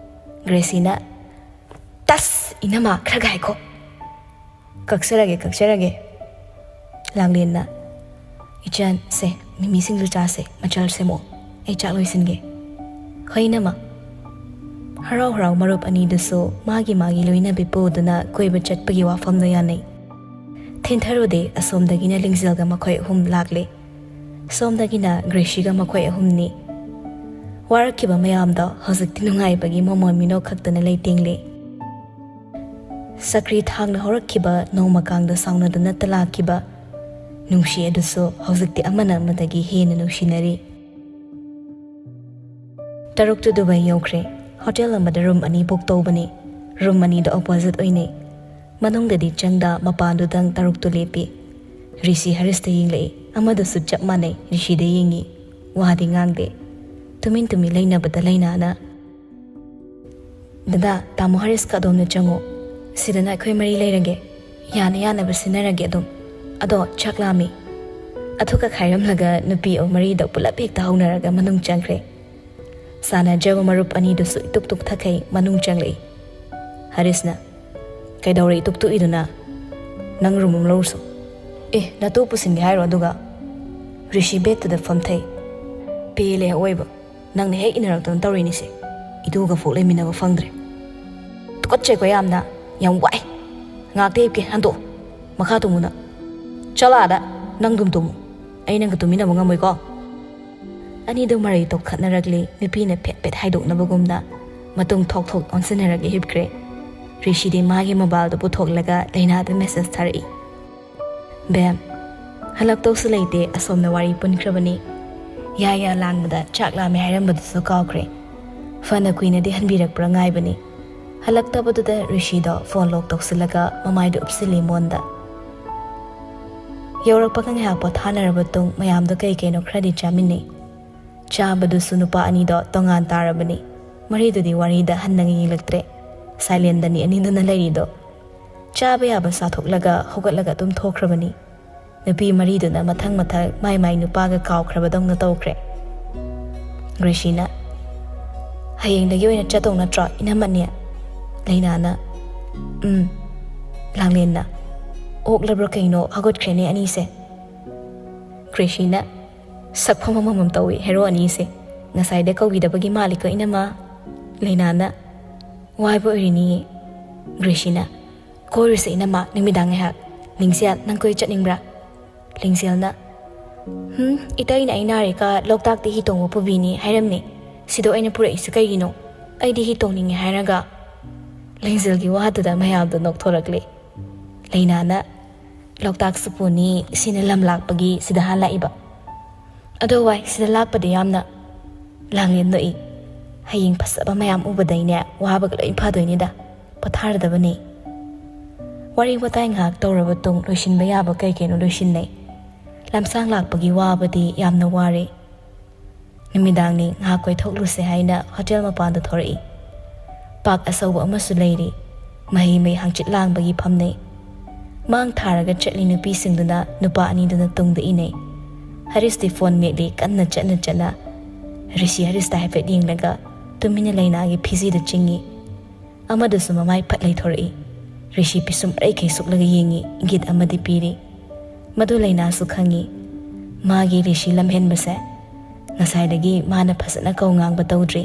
ꯒ꯭ꯔꯦꯁꯤꯅ, "ꯇꯁ! ꯏꯅꯝꯃ, ꯈꯔ ꯉꯥꯏꯈꯣ"꯫ "ꯀꯛꯆꯔꯒꯦ, ꯀꯛꯆꯔꯒꯦ"꯫ ꯂꯥꯡꯂꯦꯟꯅ, "ꯏꯆꯟ, ꯁꯦ, ꯃꯤꯃꯤ ꯁꯤꯡꯖꯨ ꯆꯥꯁꯦ, ꯃꯆꯜ ꯁꯦꯝꯃꯛꯑꯣ, ꯑꯩ ꯆꯥꯛ ꯂꯣꯏꯁꯤꯟꯒꯦ"꯫ "ꯍꯣꯏ, ꯏꯅꯝꯃ"꯫ ꯍꯔꯥꯎ ꯍꯔꯥꯎ ꯃꯔꯨꯞ ꯑꯅꯤꯗꯨꯁꯨ ꯃꯥꯒꯤ ꯃꯥꯒꯤ ꯂꯣꯏꯅꯕꯤ ꯄꯨꯗꯨꯅ ꯀꯣꯏꯕ ꯆꯠꯄꯒꯤ ꯋꯥꯐꯝꯗꯣ ꯌꯥꯅꯩ꯫ ꯊꯤꯟꯊꯔꯨꯗꯦ ꯑꯁꯣꯝꯗꯒꯤꯅ ꯂꯤꯡꯖꯦꯜꯒ ꯃꯈꯣꯏ ꯑꯍꯨꯝ ꯂꯥꯛꯂꯦ꯫ ꯁꯣꯝꯗꯒꯤꯅ ꯒ꯭ꯔꯦꯁꯤꯒ ꯃꯈꯣꯏ ꯑꯍꯨꯝꯅꯤ꯫ ꯋꯥꯔꯛꯈꯤꯕ ꯃꯌꯥꯝꯗꯣ ꯍꯧꯖꯤꯛꯇꯤ ꯅꯨꯡꯉꯥꯏꯕꯒꯤ ꯃꯃꯣꯟ ꯃꯤꯅꯣꯛ ꯈꯛꯇꯅ ꯂꯩꯇꯦꯡꯂꯦ꯫ ꯁꯀ꯭ꯔꯤ ꯊꯥꯡꯅ ꯍꯧꯔꯛꯈꯤꯕ ꯅꯣꯡꯃ ꯀꯥꯡꯗ ꯁꯥꯎꯅꯗꯨꯅ ꯇꯂꯥꯛꯈꯤꯕ ꯅꯨꯡꯁꯤ ꯑꯗꯨꯁꯨ ꯍꯧꯖꯤꯛꯇꯤ ꯑꯃꯅ ꯑꯃꯗꯒꯤ ꯍꯦꯟꯅ ꯅꯨꯡꯁꯤꯅꯔꯤ꯫ ꯇꯔꯨꯛꯇꯨ ꯗꯨꯕꯥꯏ ꯌꯧꯈ꯭ꯔꯦ꯫ ꯍꯣꯇꯦꯜ ꯑꯃꯗ ꯔꯨꯝ ꯑꯅꯤ ꯕꯨꯛ ꯇꯧꯕꯅꯤ꯫ ꯔꯨꯝ ꯑꯅꯤꯗꯣ ꯑꯣꯄꯣꯖꯤꯠ ꯑꯣꯏꯅꯩ꯫ ꯃꯅꯨꯡꯗꯗꯤ ꯆꯪꯗ ꯃꯄꯥꯟꯗꯨꯗꯪ ꯇꯔꯨꯛꯇꯨ ꯂꯦꯞꯄꯤ꯫ ꯔꯤꯁꯤ ꯍꯔꯤꯁꯇ ꯌꯦꯡꯂꯛꯏ꯫ ꯑꯃꯗꯨꯁꯨ ꯆꯞ ꯃꯥꯟꯅꯩ, ꯔꯤꯁꯤꯗ ꯌꯦꯡꯉꯤ꯫ ꯋꯥꯗꯤ ꯉꯥꯡꯗꯦ꯫ ꯇꯨꯃꯤꯟ ꯇꯨꯃꯤꯟ ꯂꯩꯅꯕꯗ ꯂꯩꯅꯥꯅ, "ꯗꯗꯥ, ꯇꯥꯃꯣ ꯍꯔꯤꯁꯀ ꯑꯗꯣꯝꯅ ꯆꯪꯉꯨ꯫ ꯁꯤꯗꯅ ꯑꯩꯈꯣꯏ ꯃꯔꯤ ꯂꯩꯔꯒꯦ꯫ ꯌꯥꯅ ꯌꯥꯅꯕ ꯁꯤꯟꯅꯔꯒꯦ ꯑꯗꯨꯝ꯫ ꯑꯗꯣ ꯆꯥꯛ ꯂꯥꯝꯃꯤ"꯫ ꯑꯗꯨꯒ ꯈꯥꯏꯔꯝꯂꯒ ꯅꯨꯄꯤ ꯃꯔꯤꯗꯣ ꯄꯨꯂꯞ ꯍꯦꯛꯇ ꯍꯧꯅꯔꯒ ꯃꯅꯨꯡ ꯆꯪꯈ꯭ꯔꯦ꯫ ꯁꯥꯟꯅꯖꯕ ꯃꯔꯨꯞ ꯑꯅꯤꯗꯨꯁꯨ ꯏꯇꯨꯛ ꯇꯨꯛ ꯊꯛꯈꯩ ꯃꯅꯨꯡ ꯆꯪꯂꯛꯏ꯫ ꯍꯔꯤꯁꯅ, "ꯀꯩꯗꯧꯔꯦ ꯏꯇꯨꯛ ꯇꯨꯛꯏꯗꯨꯅ? ꯅꯪ ꯔꯨꯝ ꯑꯃ ꯂꯧꯔꯨꯁꯣ"꯫ "ꯑꯦ, ꯅꯇꯨ ꯄꯨꯁꯤꯟꯒꯦ ꯍꯥꯏꯔꯣ ꯑꯗꯨꯒ?" ꯔꯤꯁꯤ ꯕꯦꯠꯇꯨꯗ ꯐꯝꯊꯩ꯫ "ꯄꯦꯜꯂꯦ ꯑꯑꯣꯏꯕ꯫ ꯅꯪꯅ ꯍꯦꯛ ꯏꯟꯅꯔꯛꯇꯅ ꯇꯧꯔꯤꯅꯤꯁꯦ꯫ ꯏꯇꯨꯒ ꯐꯥꯎ ꯂꯩꯃꯤꯟꯅꯕ ꯐꯪꯗ꯭ꯔꯦ꯫ ꯇꯨꯀꯠꯆꯩꯀꯣ ꯌꯥꯝꯅ꯫ ꯌꯥꯝ ꯋꯥꯏ꯫ ꯉꯥꯛꯇ ꯍꯤꯞꯀꯦ, ꯍꯟꯗꯣꯛꯑꯣ꯫ ꯃꯈꯥ ꯇꯨꯝꯃꯨꯅ꯫ ꯆꯠꯂꯣ ꯑꯥꯗ꯫ ꯅꯪ ꯑꯗꯨꯝ ꯇꯨꯝꯃꯨ꯫ ꯑꯩ ꯅꯪꯒ ꯇꯨꯝꯃꯤꯟꯅꯕ ꯉꯝꯃꯣꯏꯀꯣ"꯫ ꯑꯅꯤꯗꯨ ꯃꯔꯩ ꯇꯧꯈꯠꯅꯔꯛꯂꯤ꯫ ꯅꯨꯄꯤꯅ ꯐꯦꯠ ꯐꯦꯠ ꯍꯥꯏꯗꯣꯛꯅꯕꯒꯨꯝꯅ ꯃꯇꯨꯡ ꯊꯣꯛ ꯊꯣꯛ ꯑꯣꯟꯁꯤꯟꯅꯔꯒ ꯍꯤꯞꯈ꯭ꯔꯦ꯫ ꯔꯤꯁꯤꯗꯤ ꯃꯥꯒꯤ ꯃꯣꯕꯥꯏꯜꯗꯨ ꯄꯨꯊꯣꯛꯂꯒ ꯂꯩꯅꯥꯗ ꯃꯦꯁꯦꯖ ꯊꯥꯔꯛꯏ꯫ "ꯕꯦꯝ, "ꯍꯜꯂꯛꯇꯧꯁꯨ ꯂꯩꯇꯦ, ꯑꯁꯣꯝꯗ ꯋꯥꯔꯤ ꯄꯨꯟꯈ꯭ꯔꯕꯅꯤ꯫ ꯌꯥ ꯌꯥ ꯂꯥꯡꯕꯗ ꯆꯥꯛ ꯂꯥꯝꯃꯦ ꯍꯥꯏꯔꯝꯕꯗꯨꯁꯨ ꯀꯥꯎꯈ꯭ꯔꯦ꯫ ꯐꯅ ꯀꯨꯏꯅꯗꯤ ꯍꯟꯕꯤꯔꯛꯄ꯭ꯔꯥ ꯉꯥꯏꯕꯅꯤ꯫" ꯍꯜꯂꯛꯇꯕꯗꯨꯗ ꯔꯤꯁꯤꯗꯣ ꯐꯣꯟ ꯂꯣꯛ ꯇꯧꯁꯤꯜꯂꯒ ꯃꯃꯥꯏꯗ ꯎꯞꯁꯤꯜꯂꯤ ꯃꯣꯟꯗ꯫ ꯌꯧꯔꯛꯄꯒ ꯉꯥꯏꯍꯥꯛ ꯄꯣꯊꯥꯅꯔꯕ ꯇꯨꯡ ꯃꯌꯥꯝꯗꯣ ꯀꯩ ꯀꯩꯅꯣ ꯈꯔꯗꯤ ꯆꯥꯃꯤꯟꯅꯩ꯫ ꯆꯥꯕꯗꯨꯁꯨ ꯅꯨꯄꯥ ꯑꯅꯤꯗꯣ ꯇꯣꯉꯥꯟ ꯇꯥꯔꯕꯅꯤ꯫ ꯃꯔꯤꯗꯨꯗꯤ ꯋꯥꯔꯤꯗ ꯍꯟꯅ ꯌꯦꯡꯂꯛꯇ꯭ꯔꯦ꯫ ꯁꯥꯏꯂꯦꯟꯗꯅꯤ ꯑꯅꯤꯗꯨꯅ ꯂꯩꯔꯤꯗꯣ꯫ ꯆꯥꯕ ꯌꯥꯕ ꯆꯥꯊꯣꯛꯂꯒ ꯍꯧꯒꯠꯂꯒ ꯑꯗꯨꯝ ꯊꯣꯛꯈ꯭ꯔꯕꯅꯤ꯫ ꯅꯨꯄꯤ ꯃꯔꯤꯗꯨꯅ ꯃꯊꯪ ꯃꯊꯪ ꯃꯥꯏ ꯃꯥꯏ ꯅꯨꯄꯥꯒ ꯀꯥꯎꯈ꯭ꯔꯕꯗꯧꯅ ꯇꯧꯈ꯭ꯔꯦ꯫ ꯒ꯭ꯔꯦꯁꯤꯅ, "ꯍꯌꯦꯡꯗꯒꯤ ꯑꯣꯏꯅ ꯆꯠꯇꯧ ꯅꯠꯇ꯭ꯔꯣ, ꯏꯅꯝꯃꯅꯤ?" ꯂꯩꯅꯥꯅ, "ꯎꯝ꯫" ꯂꯥꯡꯂꯦꯟꯅ, "ꯑꯣꯛꯂꯕ꯭ꯔꯥ ꯀꯩꯅꯣ, ꯍꯧꯒꯠꯈ꯭ꯔꯦꯅꯦ ꯑꯅꯤꯁꯦ꯫" ꯒ꯭ꯔꯦꯁꯤꯅ, "ꯁꯛꯐꯝ ꯑꯃꯃꯝ ꯇꯧꯏ ꯍꯦꯔꯣ ꯑꯅꯤꯁꯦ꯫ ꯉꯁꯥꯏꯗ ꯀꯧꯈꯤꯗꯕꯒꯤ ꯃꯥꯜꯂꯤꯀꯣ, ꯏꯅꯝꯃ꯫" ꯂꯩꯅꯥꯅ, "ꯋꯥꯏꯕ ꯑꯣꯏꯔꯤꯅꯤꯌꯦ꯫" ꯒ꯭ꯔꯦꯁꯤꯅ, "ꯀꯣꯏꯔꯨꯁꯦ ꯏꯅꯝꯃ, ꯅꯨꯃꯤꯗꯥꯡ ꯉꯥꯏꯍꯥꯛ꯫ ꯂꯤꯡꯖꯦꯜ, ꯅꯪ ꯀꯣꯏ ꯆꯠꯅꯤꯡꯕ꯭ꯔꯥ?" ꯂꯤꯡꯖꯦꯜꯅ, "ꯍꯨꯝ, ꯏꯇꯩꯅ ꯑꯩ ꯅꯥꯔꯤꯀꯥ ꯂꯣꯛꯇꯥꯛꯇ ꯍꯤ ꯇꯣꯡꯕ ꯄꯨꯕꯤꯅꯤ ꯍꯥꯏꯔꯝꯃꯤ꯫ ꯁꯤꯗ ꯑꯣꯏꯅ ꯄꯨꯔꯛꯏꯁꯤ ꯀꯩꯒꯤꯅꯣ? ꯑꯩꯗꯤ ꯍꯤ ꯇꯣꯡꯅꯤꯡꯉꯦ ꯍꯥꯏꯔꯒ꯫" ꯂꯤꯡꯖꯦꯜꯒꯤ ꯋꯥꯗꯨꯗ ꯃꯌꯥꯝꯗꯣ ꯅꯣꯛꯊꯣꯔꯛꯂꯦ꯫ ꯂꯩꯅꯥꯅ, "ꯂꯣꯛꯇꯥꯛꯁꯨ ꯄꯨꯅꯤ, ꯁꯤꯅ ꯂꯝ ꯂꯥꯛꯄꯒꯤ ꯁꯤꯗ ꯍꯥꯟꯅ ꯂꯥꯛꯏꯕ꯫ ꯑꯗꯣ ꯋꯥꯏ, ꯁꯤꯗ ꯂꯥꯛꯄꯗꯤ ꯌꯥꯝꯅ꯫" ꯂꯥꯡꯂꯦꯟ ꯅꯣꯛꯏ꯫ "ꯍꯌꯦꯡ ꯐꯖꯕ ꯃꯌꯥꯝ ꯎꯕꯗꯩꯅꯦ ꯋꯥꯕꯒ ꯂꯣꯏ ꯐꯗꯣꯏꯅꯤꯗ꯫ ꯄꯣꯊꯥꯔꯗꯕꯅꯤ꯫" ꯋꯥꯔꯤ ꯋꯥꯇꯥꯏ ꯉꯥꯏꯍꯥꯛ ꯇꯧꯔꯕ ꯇꯨꯡ ꯂꯣꯏꯁꯤꯟꯕ ꯌꯥꯕ ꯀꯩ ꯀꯩꯅꯣ ꯂꯣꯏꯁꯤꯟꯅꯩ꯫ ꯂꯝꯁꯥꯡ ꯂꯥꯛꯄꯒꯤ ꯋꯥꯕꯗꯤ ꯌꯥꯝꯅ ꯋꯥꯔꯦ꯫ ꯅꯨꯃꯤꯗꯥꯡꯅꯤ, ꯉꯥꯏꯍꯥꯛ ꯀꯣꯏꯊꯣꯛꯂꯨꯁꯦ ꯍꯥꯏꯅ ꯍꯣꯇꯦꯜ ꯃꯄꯥꯟꯗ ꯊꯣꯔꯛꯏ꯫ ꯄꯥꯛ ꯑꯆꯧꯕ ꯑꯃꯁꯨ ꯂꯩꯔꯤ꯫ ꯃꯍꯩ ꯃꯩ ꯍꯪꯆꯤꯠ ꯂꯥꯡꯕꯒꯤ ꯐꯝꯅꯩ꯫ ꯃꯥꯡ ꯊꯥꯔꯒ ꯆꯠꯂꯤ ꯅꯨꯄꯤꯁꯤꯡꯗꯨꯅ ꯅꯨꯄꯥ ꯑꯅꯤꯗꯨꯅ ꯇꯨꯡꯗ ꯏꯅꯩ꯫ ꯍꯔꯤꯁꯇꯤ ꯐꯣꯟ ꯃꯦꯠꯂꯤ ꯀꯟꯅ ꯆꯠꯅ ꯆꯠꯅ꯫ ꯔꯤꯁꯤ ꯍꯔꯤꯁꯇ ꯍꯥꯏꯐꯦꯠ ꯌꯦꯡꯂꯒ ꯇꯨꯃꯤꯟꯅ ꯂꯩꯅꯥꯒꯤ ꯐꯤꯖꯤꯗ ꯆꯤꯡꯏ꯫ ꯑꯃꯗꯨꯁꯨ ꯃꯃꯥꯏ ꯐꯠ ꯂꯩꯊꯣꯔꯛꯏ꯫ ꯔꯤꯁꯤ ꯄꯤꯁꯨꯝ ꯑꯔꯩꯈꯩ ꯁꯨꯛꯂꯒ ꯌꯦꯡꯏ, ꯏꯪꯒꯤꯠ ꯑꯃꯗꯤ ꯄꯤꯔꯤ꯫ ꯃꯗꯨ ꯂꯩꯅꯥꯁꯨ ꯈꯪꯏ꯫ ꯃꯥꯒꯤ ꯔꯤꯁꯤ ꯂꯝꯍꯦꯟꯕꯁꯦ꯫ ꯉꯁꯥꯏꯗꯒꯤ ꯃꯥꯅ ꯐꯖꯅ ꯀꯧ ꯉꯥꯡꯕ ꯇꯧꯗ꯭ꯔꯤ꯫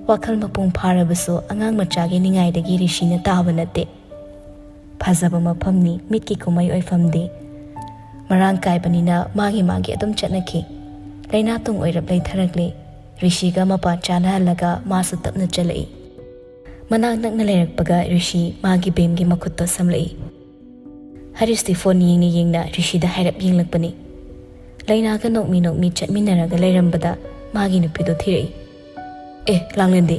ꯋꯥꯈꯜ ꯃꯄꯨꯡ ꯐꯥꯔꯕꯁꯨ ꯑꯉꯥꯡ ꯃꯆꯥꯒꯤ ꯅꯤꯡꯉꯥꯏꯗꯒꯤ ꯔꯤꯁꯤꯅ ꯇꯥꯕ ꯅꯠꯇꯦ꯫ ꯐꯖꯕ ꯃꯐꯝꯅꯤ ꯃꯤꯠꯀꯤ ꯀꯨꯝꯍꯩ ꯑꯣꯏꯐꯝꯗꯤ꯫ ꯃꯔꯥꯡ ꯀꯥꯏꯕꯅꯤꯅ ꯃꯥꯒꯤ ꯃꯥꯒꯤ ꯑꯗꯨꯝ ꯆꯠꯅꯈꯤ꯫ ꯂꯩꯅꯥ ꯇꯨꯡ ꯑꯣꯏꯔꯞ ꯂꯩꯊꯔꯛꯂꯦ꯫ ꯔꯤꯁꯤꯒ ꯃꯄꯥ ꯆꯥꯅꯍꯜꯂꯒ ꯃꯥꯁꯨ ꯇꯞꯅ ꯆꯠꯂꯛꯏ꯫ ꯃꯅꯥꯛ ꯅꯛꯅ ꯂꯩꯔꯛꯄꯒ ꯔꯤꯁꯤ ꯃꯥꯒꯤ ꯕꯦꯝꯒꯤ ꯃꯈꯨꯠꯇꯣ ꯁꯝꯂꯛꯏ꯫ ꯍꯔꯤꯁꯇꯤ ꯐꯣꯟ ꯌꯦꯡꯅ ꯌꯦꯡꯅ ꯔꯤꯁꯤꯗ ꯍꯥꯏꯔꯞ ꯌꯦꯡꯂꯛꯄꯅꯤ꯫ ꯂꯩꯅꯥꯒ ꯅꯣꯛꯃꯤ ꯅꯣꯛꯃꯤ ꯆꯠꯃꯤꯟꯅꯔꯒ ꯂꯩꯔꯝꯕꯗ ꯃꯥꯒꯤ ꯅꯨꯄꯤꯗꯣ ꯊꯤꯔꯛꯏ꯫ "ꯑꯦ, ꯂꯥꯡꯂꯦꯟꯗꯤ,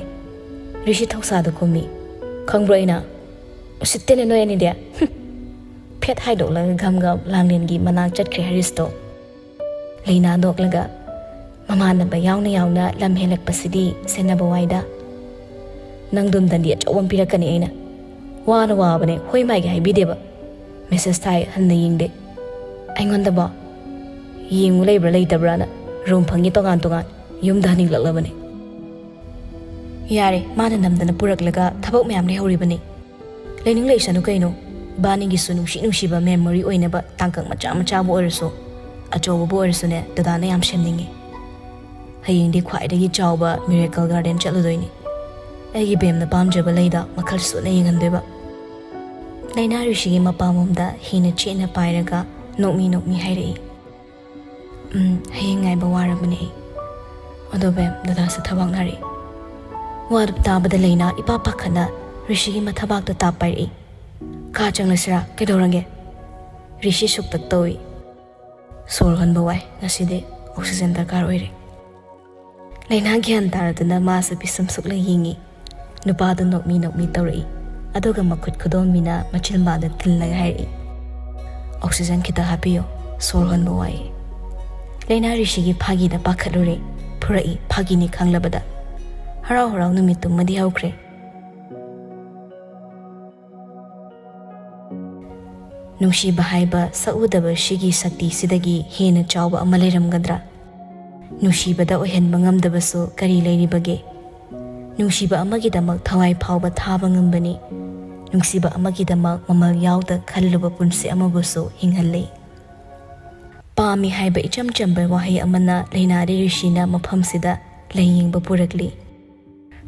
ꯔꯤꯁꯤ ꯊꯧꯁꯥꯗ ꯀꯨꯝꯃꯤ꯫ ꯈꯪꯕ꯭ꯔꯣ ꯑꯩꯅ? ꯎꯁꯤꯠꯇꯦꯅꯦ ꯅꯣꯏ ꯑꯅꯤꯗꯤ꯫" ꯍꯨꯝ꯫ ꯐꯦꯠ ꯍꯥꯏꯗꯣꯛꯂꯒ ꯘꯝ ꯘꯝ ꯂꯥꯡꯂꯦꯟꯒꯤ ꯃꯅꯥꯛ ꯆꯠꯈ꯭ꯔꯦ ꯍꯔꯤꯁꯇꯣ꯫ ꯂꯩꯅꯥ ꯅꯣꯛꯂꯒ, "ꯃꯃꯥꯟꯅꯕ ꯌꯥꯎꯅ ꯌꯥꯎꯅ ꯂꯝ ꯍꯦꯜꯂꯛꯄꯁꯤꯗꯤ ꯁꯦꯟꯅꯕ ꯋꯥꯏꯗ꯫ ꯅꯪꯗꯨꯝꯗꯗꯤ ꯑꯆꯧꯕ ꯑꯃ ꯄꯤꯔꯛꯀꯅꯤ ꯑꯩꯅ꯫ ꯋꯥꯅ ꯋꯥꯕꯅꯦ, ꯍꯣꯏ ꯃꯥꯏꯒ ꯍꯥꯏꯕꯤꯗꯦꯕ꯫ ꯃꯦꯁꯦꯖ ꯊꯥꯏ, ꯍꯟꯅ ꯌꯦꯡꯗꯦ꯫ ꯑꯩꯉꯣꯟꯗꯕꯣ? ꯌꯦꯡꯉꯨ ꯂꯩꯕ꯭ꯔꯥ ꯂꯩꯇꯕ꯭ꯔꯥꯅ꯫ ꯔꯨꯝ ꯐꯪꯉꯤ ꯇꯣꯉꯥꯟ ꯇꯣꯉꯥꯟ꯫ ꯌꯨꯝꯗ ꯍꯟꯅꯤꯡꯂꯛꯂꯕꯅꯦ꯫" "ꯌꯥꯔꯦ, ꯃꯥꯅ ꯅꯝꯗꯅ ꯄꯨꯔꯛꯂꯒ ꯊꯕꯛ ꯃꯌꯥꯝ ꯂꯩꯍꯧꯔꯤꯕꯅꯤ꯫ ꯂꯩꯅꯤꯡ ꯂꯩꯁꯅꯨ ꯀꯩꯅꯣ꯫ ꯏꯕꯥꯅꯤꯒꯤꯁꯨ ꯅꯨꯡꯁꯤ ꯅꯨꯡꯁꯤꯕ ꯃꯦꯃꯣꯔꯤ ꯑꯣꯏꯅꯕ ꯇꯥꯡꯀꯛ ꯃꯆꯥ ꯃꯆꯥꯕꯨ ꯑꯣꯏꯔꯁꯨ, ꯑꯆꯧꯕꯕꯨ ꯑꯣꯏꯔꯁꯨꯅꯦ, ꯗꯗꯥꯅ ꯌꯥꯝ ꯁꯦꯝꯅꯤꯡꯉꯤ꯫ ꯍꯌꯦꯡꯗꯤ ꯈ꯭ꯋꯥꯏꯗꯒꯤ ꯆꯥꯎꯕ ꯃꯤꯔꯦꯀꯜ ꯒꯥꯔꯗꯦꯟ ꯆꯠꯂꯨꯗꯣꯏꯅꯤ꯫ ꯑꯩꯒꯤ ꯕꯦꯝꯅ ꯄꯥꯝꯖꯕ ꯂꯩꯗ ꯃꯈꯜ ꯁꯨꯅ ꯌꯦꯡꯍꯟꯗꯣꯏꯕ꯫" ꯂꯩꯅꯥ ꯔꯤꯁꯤꯒꯤ ꯃꯄꯥꯝꯂꯣꯝꯗ ꯍꯦꯟꯅ ꯆꯦꯠꯅ ꯄꯥꯏꯔꯒ ꯅꯣꯛꯃꯤ ꯅꯣꯛꯃꯤ ꯍꯥꯏꯔꯛꯏ꯫ "ꯎꯝ, ꯍꯌꯦꯡ ꯉꯥꯏꯕ ꯋꯥꯔꯕꯅꯦ ꯑꯩ꯫ ꯑꯗꯣ ꯕꯦꯝ, ꯗꯗꯥꯁꯦ ꯊꯕꯛ ꯅꯥꯔꯛꯑꯦ꯫" ꯋꯥꯗꯨ ꯇꯥꯕꯗ ꯂꯩꯅꯥ ꯏꯄꯥ ꯄꯥꯈꯠꯅ ꯔꯤꯁꯤꯒꯤ ꯃꯊꯕꯥꯛꯇ ꯇꯥꯞ ꯄꯥꯏꯔꯛꯏ꯫ "ꯀꯥ ꯆꯪꯂꯁꯤꯔꯥ? ꯀꯩꯗꯧꯔꯒꯦ?" ꯔꯤꯁꯤ ꯁꯨꯛꯇꯛ ꯇꯧꯏ꯫ "ꯁꯣꯔ ꯍꯣꯟꯕ ꯋꯥꯏ, ꯉꯁꯤꯗꯤ ꯑꯣꯛꯁꯤꯖꯦꯟ ꯗꯔꯀꯥꯔ ꯑꯣꯏꯔꯦ꯫" ꯂꯩꯅꯥ ꯒ꯭ꯌꯥꯟ ꯇꯥꯔꯗꯨꯅ ꯃꯥꯁꯨ ꯄꯤꯁꯨꯝ ꯁꯨꯛꯂ ꯌꯦꯡꯉꯤ꯫ ꯅꯨꯄꯥꯗꯨ ꯅꯣꯛꯃꯤ ꯅꯣꯛꯃꯤ ꯇꯧꯔꯛꯏ꯫ ꯑꯗꯨꯒ ꯃꯈꯨꯠ ꯈꯨꯗꯣꯝꯕꯤꯅ ꯃꯆꯤꯟꯕꯥꯗ ꯊꯤꯜꯂꯒ ꯍꯥꯏꯔꯛꯏ, "ꯑꯣꯛꯁꯤꯖꯦꯟ ꯈꯤꯇ ꯍꯥꯞꯄꯤꯌꯨ, ꯁꯣꯔ ꯍꯣꯟꯕ ꯋꯥꯏꯌꯦ꯫" ꯂꯩꯅꯥ ꯔꯤꯁꯤꯒꯤ ꯐꯥꯒꯤꯗ ꯄꯥꯈꯠꯂꯨꯔꯦ꯫ ꯐꯨꯔꯛꯏ, ꯐꯥꯒꯤꯅꯤ ꯈꯪꯂꯕꯗ꯫ ꯍꯔꯥꯎ ꯍꯔꯥꯎ ꯅꯨꯃꯤꯠ ꯇꯨꯝꯃꯗꯤ ꯍꯧꯈ꯭ꯔꯦ꯫ ꯅꯨꯡꯁꯤꯕ ꯍꯥꯏꯕ ꯁꯛꯎꯗꯕ ꯁꯤꯒꯤ ꯁꯛꯇꯤꯁꯤꯗꯒꯤ ꯍꯦꯟꯅ ꯆꯥꯎꯕ ꯑꯃ ꯂꯩꯔꯝꯒꯗ꯭ꯔꯥ? ꯅꯨꯡꯁꯤꯕꯗ ꯑꯣꯏꯍꯟꯕ ꯉꯝꯗꯕꯁꯨ ꯀꯔꯤ ꯂꯩꯔꯤꯕꯒꯦ? ꯅꯨꯡꯁꯤꯕ ꯑꯃꯒꯤꯗꯃꯛ ꯊꯋꯥꯏ ꯐꯥꯎꯕ ꯊꯥꯕ ꯉꯝꯕꯅꯤ꯫ ꯅꯨꯡꯁꯤꯕ ꯑꯃꯒꯤꯗꯃꯛ ꯃꯃꯜ ꯌꯥꯎꯗ ꯈꯜꯂꯨꯕ ꯄꯨꯟꯁꯤ ꯑꯃꯕꯨꯁꯨ ꯍꯤꯡꯍꯜꯂꯤ꯫ ꯄꯥꯝꯃꯤ ꯍꯥꯏꯕ ꯏꯆꯝ ꯆꯝꯕ ꯋꯥꯍꯩ ꯑꯃꯅ ꯂꯩꯅꯥꯔꯤ ꯔꯤꯁꯤꯅ ꯃꯐꯝꯁꯤꯗ ꯂꯥꯏꯌꯦꯡꯕ ꯄꯨꯔꯛꯂꯤ꯫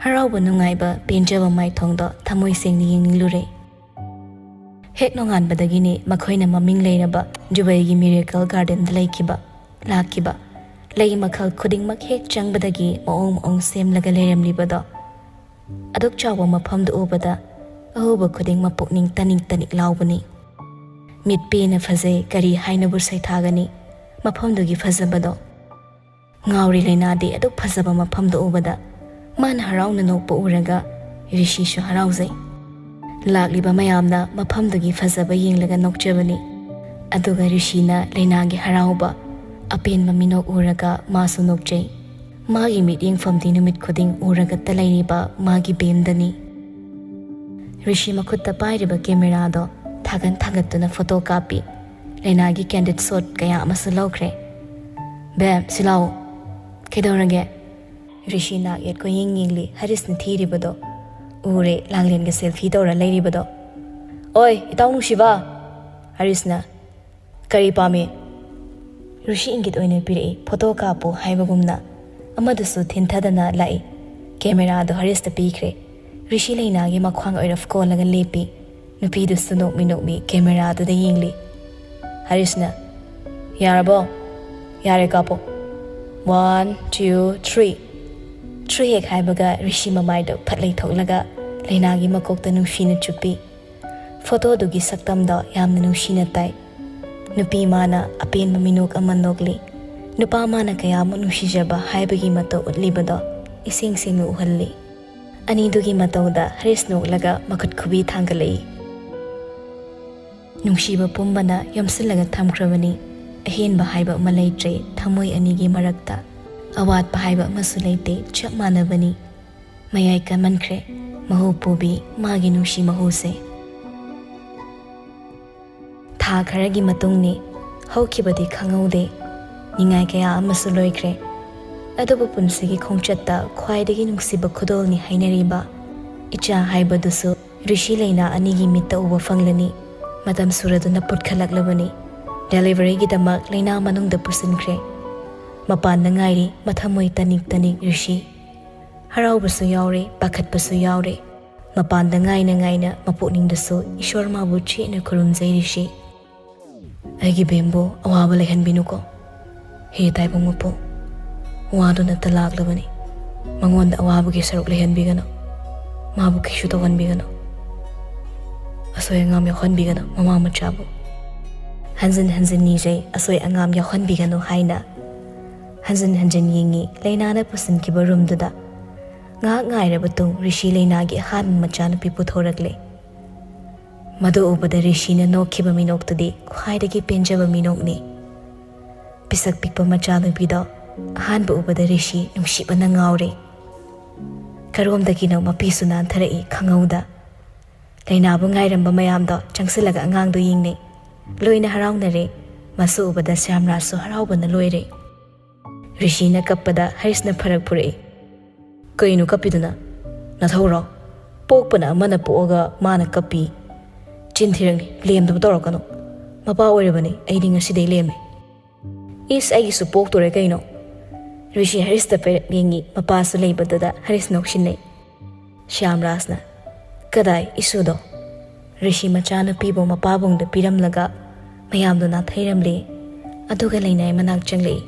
ꯍꯔꯥꯎꯕ, ꯅꯨꯡꯉꯥꯏꯕ, ꯄꯦꯟꯖꯕ ꯃꯥꯏꯊꯣꯡꯗꯣ ꯊꯃꯣꯏ ꯁꯦꯡꯅ ꯌꯦꯡꯅꯤꯡꯂꯨꯔꯦ꯫ ꯍꯦꯛ ꯅꯣꯡꯉꯥꯟꯕꯗꯒꯤꯅꯤ ꯃꯈꯣꯏꯅ ꯃꯃꯤꯡ ꯂꯩꯔꯕ ꯖꯨꯕꯩꯒꯤ ꯃꯤꯔꯦꯀꯜ ꯒꯥꯔꯗꯦꯟꯗ ꯂꯩꯈꯤꯕ, ꯂꯥꯛꯈꯤꯕ꯫ ꯂꯩ ꯃꯈꯜ ꯈꯨꯗꯤꯡꯃꯛ ꯍꯦꯛ ꯆꯪꯕꯗꯒꯤ ꯃꯑꯣꯡ ꯃꯑꯣꯡ ꯁꯦꯝꯂꯒ ꯂꯩꯔꯝꯂꯤꯕꯗꯣ꯫ ꯑꯗꯨꯛ ꯆꯥꯎꯕ ꯃꯐꯝꯗꯨ ꯎꯕꯗ ꯑꯎꯕ ꯈꯨꯗꯤꯡꯃꯛ ꯄꯨꯛꯅꯤꯡ ꯇꯅꯤꯛ ꯇꯅꯤꯛ ꯂꯥꯎꯕꯅꯤ꯫ ꯃꯤꯠ ꯄꯦꯟꯅ ꯐꯖꯩ, ꯀꯔꯤ ꯍꯥꯏꯅꯕꯨ ꯁꯩꯊꯥꯒꯅꯤ ꯃꯐꯝꯗꯨꯒꯤ ꯐꯖꯕꯗꯣ꯫ ꯉꯥꯎꯔꯤ ꯂꯩꯅꯥꯗꯤ ꯑꯗꯨꯛ ꯐꯖꯕ ꯃꯐꯝꯗꯣ ꯎꯕꯗ꯫ ꯃꯥꯅ ꯍꯔꯥꯎꯅ ꯅꯣꯛꯄ ꯎꯔꯒ ꯔꯤꯁꯤꯁꯨ ꯍꯔꯥꯎꯖꯩ꯫ ꯂꯥꯛꯂꯤꯕ ꯃꯌꯥꯝꯅ ꯃꯐꯝꯗꯨꯒꯤ ꯐꯖꯕ ꯌꯦꯡꯂꯒ ꯅꯣꯛꯆꯕꯅꯤ꯫ ꯑꯗꯨꯒ ꯔꯤꯁꯤꯅ ꯂꯩꯅꯥꯒꯤ ꯍꯔꯥꯎꯕ, ꯑꯄꯦꯟꯕ ꯃꯤꯅꯣꯛ ꯎꯔꯒ ꯃꯥꯁꯨ ꯅꯣꯛꯆꯩ꯫ ꯃꯥꯒꯤ ꯃꯤꯠꯌꯦꯡꯐꯝꯗꯤ ꯅꯨꯃꯤꯠ ꯈꯨꯗꯤꯡ ꯎꯔꯒꯇ ꯂꯩꯔꯤꯕ ꯃꯥꯒꯤ ꯕꯦꯝꯗꯅꯤ꯫ ꯔꯤꯁꯤ ꯃꯈꯨꯠꯇ ꯄꯥꯏꯔꯤꯕ ꯀꯦꯃꯦꯔꯥꯗꯣ ꯊꯥꯒꯠ ꯊꯥꯒꯠꯇꯨꯅ ꯐꯣꯇꯣ ꯀꯥꯞꯄꯤ꯫ ꯂꯩꯅꯥꯒꯤ ꯀꯦꯟꯗꯤꯠ ꯁꯣꯠ ꯀꯌꯥ ꯑꯃꯁꯨ ꯂꯧꯈ꯭ꯔꯦ꯫ "ꯕꯦꯝ, ꯁꯤ ꯂꯥꯛꯑꯣ꯫ ꯀꯩꯗꯧꯔꯒꯦ?" ꯔꯤꯁꯤ ꯅꯥꯛ ꯌꯦꯠ ꯀꯣꯏꯌꯦꯡ ꯌꯦꯡꯂꯤ, ꯍꯔꯤꯁꯅ ꯊꯤꯔꯤꯕꯗꯣ꯫ ꯎꯔꯦ, ꯂꯥꯡꯂꯦꯟꯒ ꯁꯦꯜꯐꯤ ꯇꯧꯔ ꯂꯩꯔꯤꯕꯗꯣ꯫ "ꯑꯣꯏ, ꯏꯇꯥꯎ ꯅꯨꯡꯁꯤꯕ!" ꯍꯔꯤꯁꯅ꯫ "ꯀꯔꯤ ꯄꯥꯝꯃꯤ?" ꯔꯤꯁꯤ ꯏꯪꯒꯤꯠ ꯑꯣꯏꯅ ꯄꯤꯔꯛꯏ, "ꯐꯣꯇꯣ ꯀꯥꯞꯄꯨ" ꯍꯥꯏꯕꯒꯨꯝꯅ꯫ ꯑꯃꯗꯨꯁꯨ ꯊꯤꯟꯊꯗꯅ ꯂꯥꯛꯏ꯫ ꯀꯦꯃꯦꯔꯥꯗꯣ ꯍꯔꯤꯁꯇ ꯄꯤꯈ꯭ꯔꯦ꯫ ꯔꯤꯁꯤ ꯂꯩꯅꯥꯒꯤ ꯃꯈ꯭ꯋꯥꯡ ꯑꯣꯏꯔꯞ ꯀꯣꯜꯂꯒ ꯂꯦꯞꯄꯤ꯫ ꯅꯨꯄꯤꯗꯨꯁꯨ ꯅꯣꯛꯃꯤ ꯅꯣꯛꯃꯤ ꯀꯦꯃꯦꯔꯥꯗꯨꯗ ꯌꯦꯡꯂꯤ꯫ ꯍꯔꯤꯁꯅ, "ꯌꯥꯔꯕꯣ? ꯌꯥꯔꯦ, ꯀꯥꯞꯄꯣ꯫ One, two, three." "Three" ꯍꯦꯛ ꯍꯥꯏꯕꯒ ꯔꯤꯁꯤ ꯃꯃꯥꯏꯗꯣ ꯐꯠ ꯂꯩꯊꯣꯛꯂꯒ ꯂꯩꯅꯥꯒꯤ ꯃꯀꯣꯛꯇ ꯅꯨꯡꯁꯤꯅ ꯆꯨꯞꯄꯤ꯫ ꯐꯣꯇꯣꯗꯨꯒꯤ ꯁꯛꯇꯝꯗꯣ ꯌꯥꯝꯅ ꯅꯨꯡꯁꯤꯅ ꯇꯥꯏ꯫ ꯅꯨꯄꯤ ꯃꯥꯅ ꯑꯄꯦꯟꯕ ꯃꯤꯅꯣꯛ ꯑꯃ ꯅꯣꯛꯂꯤ꯫ ꯅꯨꯄꯥ ꯃꯥꯅ ꯀꯌꯥꯃꯨꯛ ꯅꯨꯡꯁꯤꯖꯕ ꯍꯥꯏꯕꯒꯤ ꯃꯇꯧ ꯎꯠꯂꯤꯕꯗꯣ ꯏꯁꯦꯡ ꯁꯦꯡꯅ ꯎꯍꯜꯂꯤ꯫ ꯑꯅꯤꯗꯨꯒꯤ ꯃꯇꯧꯗ ꯍꯔꯤꯁ ꯅꯣꯛꯂꯒ ꯃꯈꯨꯠ ꯈꯨꯕꯤ ꯊꯥꯡꯒꯠꯂꯛꯏ꯫ ꯅꯨꯡꯁꯤꯕ ꯄꯨꯝꯕꯅ ꯌꯣꯝꯁꯤꯜꯂꯒ ꯊꯝꯈ꯭ꯔꯕꯅꯤ꯫ ꯑꯍꯦꯟꯕ ꯍꯥꯏꯕ ꯑꯃ ꯂꯩꯇ꯭ꯔꯦ ꯊꯃꯣꯏ ꯑꯅꯤꯒꯤ ꯃꯔꯛꯇ꯫ ꯑꯋꯥꯠꯄ ꯍꯥꯏꯕ ꯑꯃꯁꯨ ꯂꯩꯇꯦ, ꯆꯞ ꯃꯥꯟꯅꯕꯅꯤ꯫ ꯃꯌꯥꯏ ꯀꯟꯃꯟꯈ꯭ꯔꯦ ꯃꯍꯨ ꯄꯨꯕꯤ ꯃꯥꯒꯤ ꯅꯨꯡꯁꯤ ꯃꯍꯨꯁꯦ꯫ ꯊꯥ ꯈꯔꯒꯤ ꯃꯇꯨꯡꯅꯤ꯫ ꯍꯧꯈꯤꯕꯗꯤ ꯈꯪꯍꯧꯗꯦ꯫ ꯅꯤꯡꯉꯥꯏ ꯀꯌꯥ ꯑꯃꯁꯨ ꯂꯣꯏꯈ꯭ꯔꯦ꯫ ꯑꯗꯨꯕꯨ ꯄꯨꯟꯁꯤꯒꯤ ꯈꯣꯡꯆꯠꯇ ꯈ꯭ꯋꯥꯏꯗꯒꯤ ꯅꯨꯡꯁꯤꯕ ꯈꯨꯗꯣꯜꯅꯤ ꯍꯥꯏꯅꯔꯤꯕ ꯏꯆꯥ ꯍꯥꯏꯕꯗꯨꯁꯨ ꯔꯤꯁꯤ ꯂꯩꯅꯥ ꯑꯅꯤꯒꯤ ꯃꯤꯠꯇ ꯎꯕ ꯐꯪꯂꯅꯤ꯫ ꯃꯇꯝ ꯁꯨꯔꯗꯨꯅ ꯄꯨꯠꯈꯠꯂꯛꯂꯕꯅꯤ꯫ ꯗꯦꯂꯤꯚꯔꯤꯒꯤꯗꯃꯛ ꯂꯩꯅꯥ ꯃꯅꯨꯡꯗ ꯄꯨꯁꯤꯟꯈ꯭ꯔꯦ꯫ ꯃꯄꯥꯟꯗ ꯉꯥꯏꯔꯤ ꯃꯊꯃꯣꯏ ꯇꯅꯤꯛ ꯇꯅꯤꯛ ꯔꯤꯁꯤ꯫ ꯍꯔꯥꯎꯕꯁꯨ ꯌꯥꯎꯔꯦ, ꯄꯥꯈꯠꯄꯁꯨ ꯌꯥꯎꯔꯦ꯫ ꯃꯄꯥꯟꯗ ꯉꯥꯏꯅ ꯉꯥꯏꯅ ꯃꯄꯨꯛꯅꯤꯡꯗꯁꯨ ꯏꯁꯣꯔ ꯃꯥꯕꯨ ꯆꯦꯠꯅ ꯈꯨꯔꯨꯝꯖꯩ ꯔꯤꯁꯤ꯫ ꯑꯩꯒꯤ ꯕꯦꯝꯕꯨ ꯑꯋꯥꯕ ꯂꯩꯍꯟꯕꯤꯅꯨꯀꯣ꯫ ꯍꯦ ꯇꯥꯏꯕꯪ ꯃꯄꯨ, ꯋꯥꯗꯨꯅꯇ ꯂꯥꯛꯂꯕꯅꯤ꯫ ꯃꯉꯣꯟꯗ ꯑꯋꯥꯕꯒꯤ ꯁꯔꯨꯛ ꯂꯩꯍꯟꯕꯤꯒꯅꯨ꯫ ꯃꯥꯕꯨ ꯀꯩꯁꯨ ꯇꯧꯍꯟꯕꯤꯒꯅꯨ꯫ ꯑꯁꯣꯏ ꯑꯉꯥꯝ ꯌꯥꯎꯍꯟꯕꯤꯒꯅꯨ ꯃꯃꯥ ꯃꯆꯥꯕꯨ꯫ ꯍꯟꯖꯤꯟ ꯍꯟꯖꯤꯟ ꯅꯤꯖꯩ, ꯑꯁꯣꯏ ꯑꯉꯥꯝ ꯌꯥꯎꯍꯟꯕꯤꯒꯅꯨ ꯍꯥꯏꯅ꯫ ꯍꯟꯖꯤꯟ ꯍꯟꯖꯤꯟ ꯌꯦꯡꯉꯤ ꯂꯩꯅꯥꯅ ꯄꯨꯁꯤꯟꯈꯤꯕ ꯔꯨꯝꯗꯨꯗ꯫ ꯉꯥꯏꯍꯥꯛ ꯉꯥꯏꯔꯕ ꯇꯨꯡ ꯔꯤꯁꯤ ꯂꯩꯅꯥꯒꯤ ꯑꯍꯥꯟꯕ ꯃꯆꯥꯅꯨꯄꯤ ꯄꯨꯊꯣꯔꯛꯂꯦ꯫ ꯃꯗꯨ ꯎꯕꯗ ꯔꯤꯁꯤꯅ ꯅꯣꯛꯈꯤꯕ ꯃꯤꯅꯣꯛꯇꯨꯗꯤ ꯈ꯭ꯋꯥꯏꯗꯒꯤ ꯄꯦꯟꯖꯕ ꯃꯤꯅꯣꯛꯅꯤ꯫ ꯄꯤꯁꯛ ꯄꯤꯛꯄ ꯃꯆꯥꯅꯨꯄꯤꯗꯣ ꯑꯍꯥꯟꯕ ꯎꯕꯗ ꯔꯤꯁꯤ ꯅꯨꯡꯁꯤꯕꯅ ꯉꯥꯎꯔꯦ꯫ ꯀꯔꯣꯝꯗꯒꯤꯅꯣ ꯃꯄꯤꯁꯨ ꯅꯥꯟꯊꯔꯛꯏ ꯈꯪꯍꯧꯗ꯫ ꯂꯩꯅꯥꯕꯨ ꯉꯥꯏꯔꯝꯕ ꯃꯌꯥꯝꯗꯣ ꯆꯪꯁꯤꯜꯂꯒ ꯑꯉꯥꯡꯗꯣ ꯌꯦꯡꯅꯩ꯫ ꯂꯣꯏꯅ ꯍꯔꯥꯎꯅꯔꯦ꯫ ꯃꯁꯨ ꯎꯕꯗ ꯁ꯭ꯌꯥꯝꯔꯥꯖꯁꯨ ꯍꯔꯥꯎꯕꯅ ꯂꯣꯏꯔꯦ꯫ ꯔꯤꯁꯤꯅ ꯀꯞꯄꯗ ꯍꯔꯤꯁꯅ ꯐꯔꯛ ꯐꯨꯔꯛꯏ꯫ "ꯀꯩꯅꯣ ꯀꯞꯄꯤꯗꯨꯅ? ꯅꯊꯧꯔꯣ? ꯄꯣꯛꯄꯅ ꯑꯃꯅ ꯄꯣꯛꯑꯒ ꯃꯥꯅ ꯀꯞꯄꯤ꯫ ꯆꯤꯟ ꯊꯤꯔꯛꯅꯤ, ꯂꯦꯝꯗꯕ ꯇꯧꯔꯛꯀꯅꯨ꯫ ꯃꯄꯥ ꯑꯣꯏꯔꯕꯅꯤ, ꯑꯩꯗꯤ ꯉꯁꯤꯗꯩ ꯂꯦꯝꯃꯦ꯫" "ꯏꯁ, ꯑꯩꯒꯤꯁꯨ ꯄꯣꯛꯇꯣꯔꯦ ꯀꯩꯅꯣ?" ꯔꯤꯁꯤ ꯍꯔꯤꯁꯇ ꯄꯦꯔꯛ ꯌꯦꯡꯉꯤ꯫ ꯃꯄꯥꯁꯨ ꯂꯩꯕꯗꯨꯗ ꯍꯔꯤꯁ ꯅꯣꯛꯁꯤꯟꯅꯩ꯫ ꯁ꯭ꯌꯥꯝꯔꯥꯖꯅ, "ꯀꯗꯥꯏ ꯏꯁꯨꯗꯣ?" ꯔꯤꯁꯤ ꯃꯆꯥꯅꯨꯄꯤꯕꯨ ꯃꯄꯥꯕꯨꯡꯗ ꯄꯤꯔꯝꯂꯒ ꯃꯌꯥꯝꯗꯣ ꯅꯥꯊꯩꯔꯝꯂꯦ꯫ ꯑꯗꯨꯒ ꯂꯩꯅꯥꯏ ꯃꯅꯥꯛ ꯆꯪꯂꯛꯏ꯫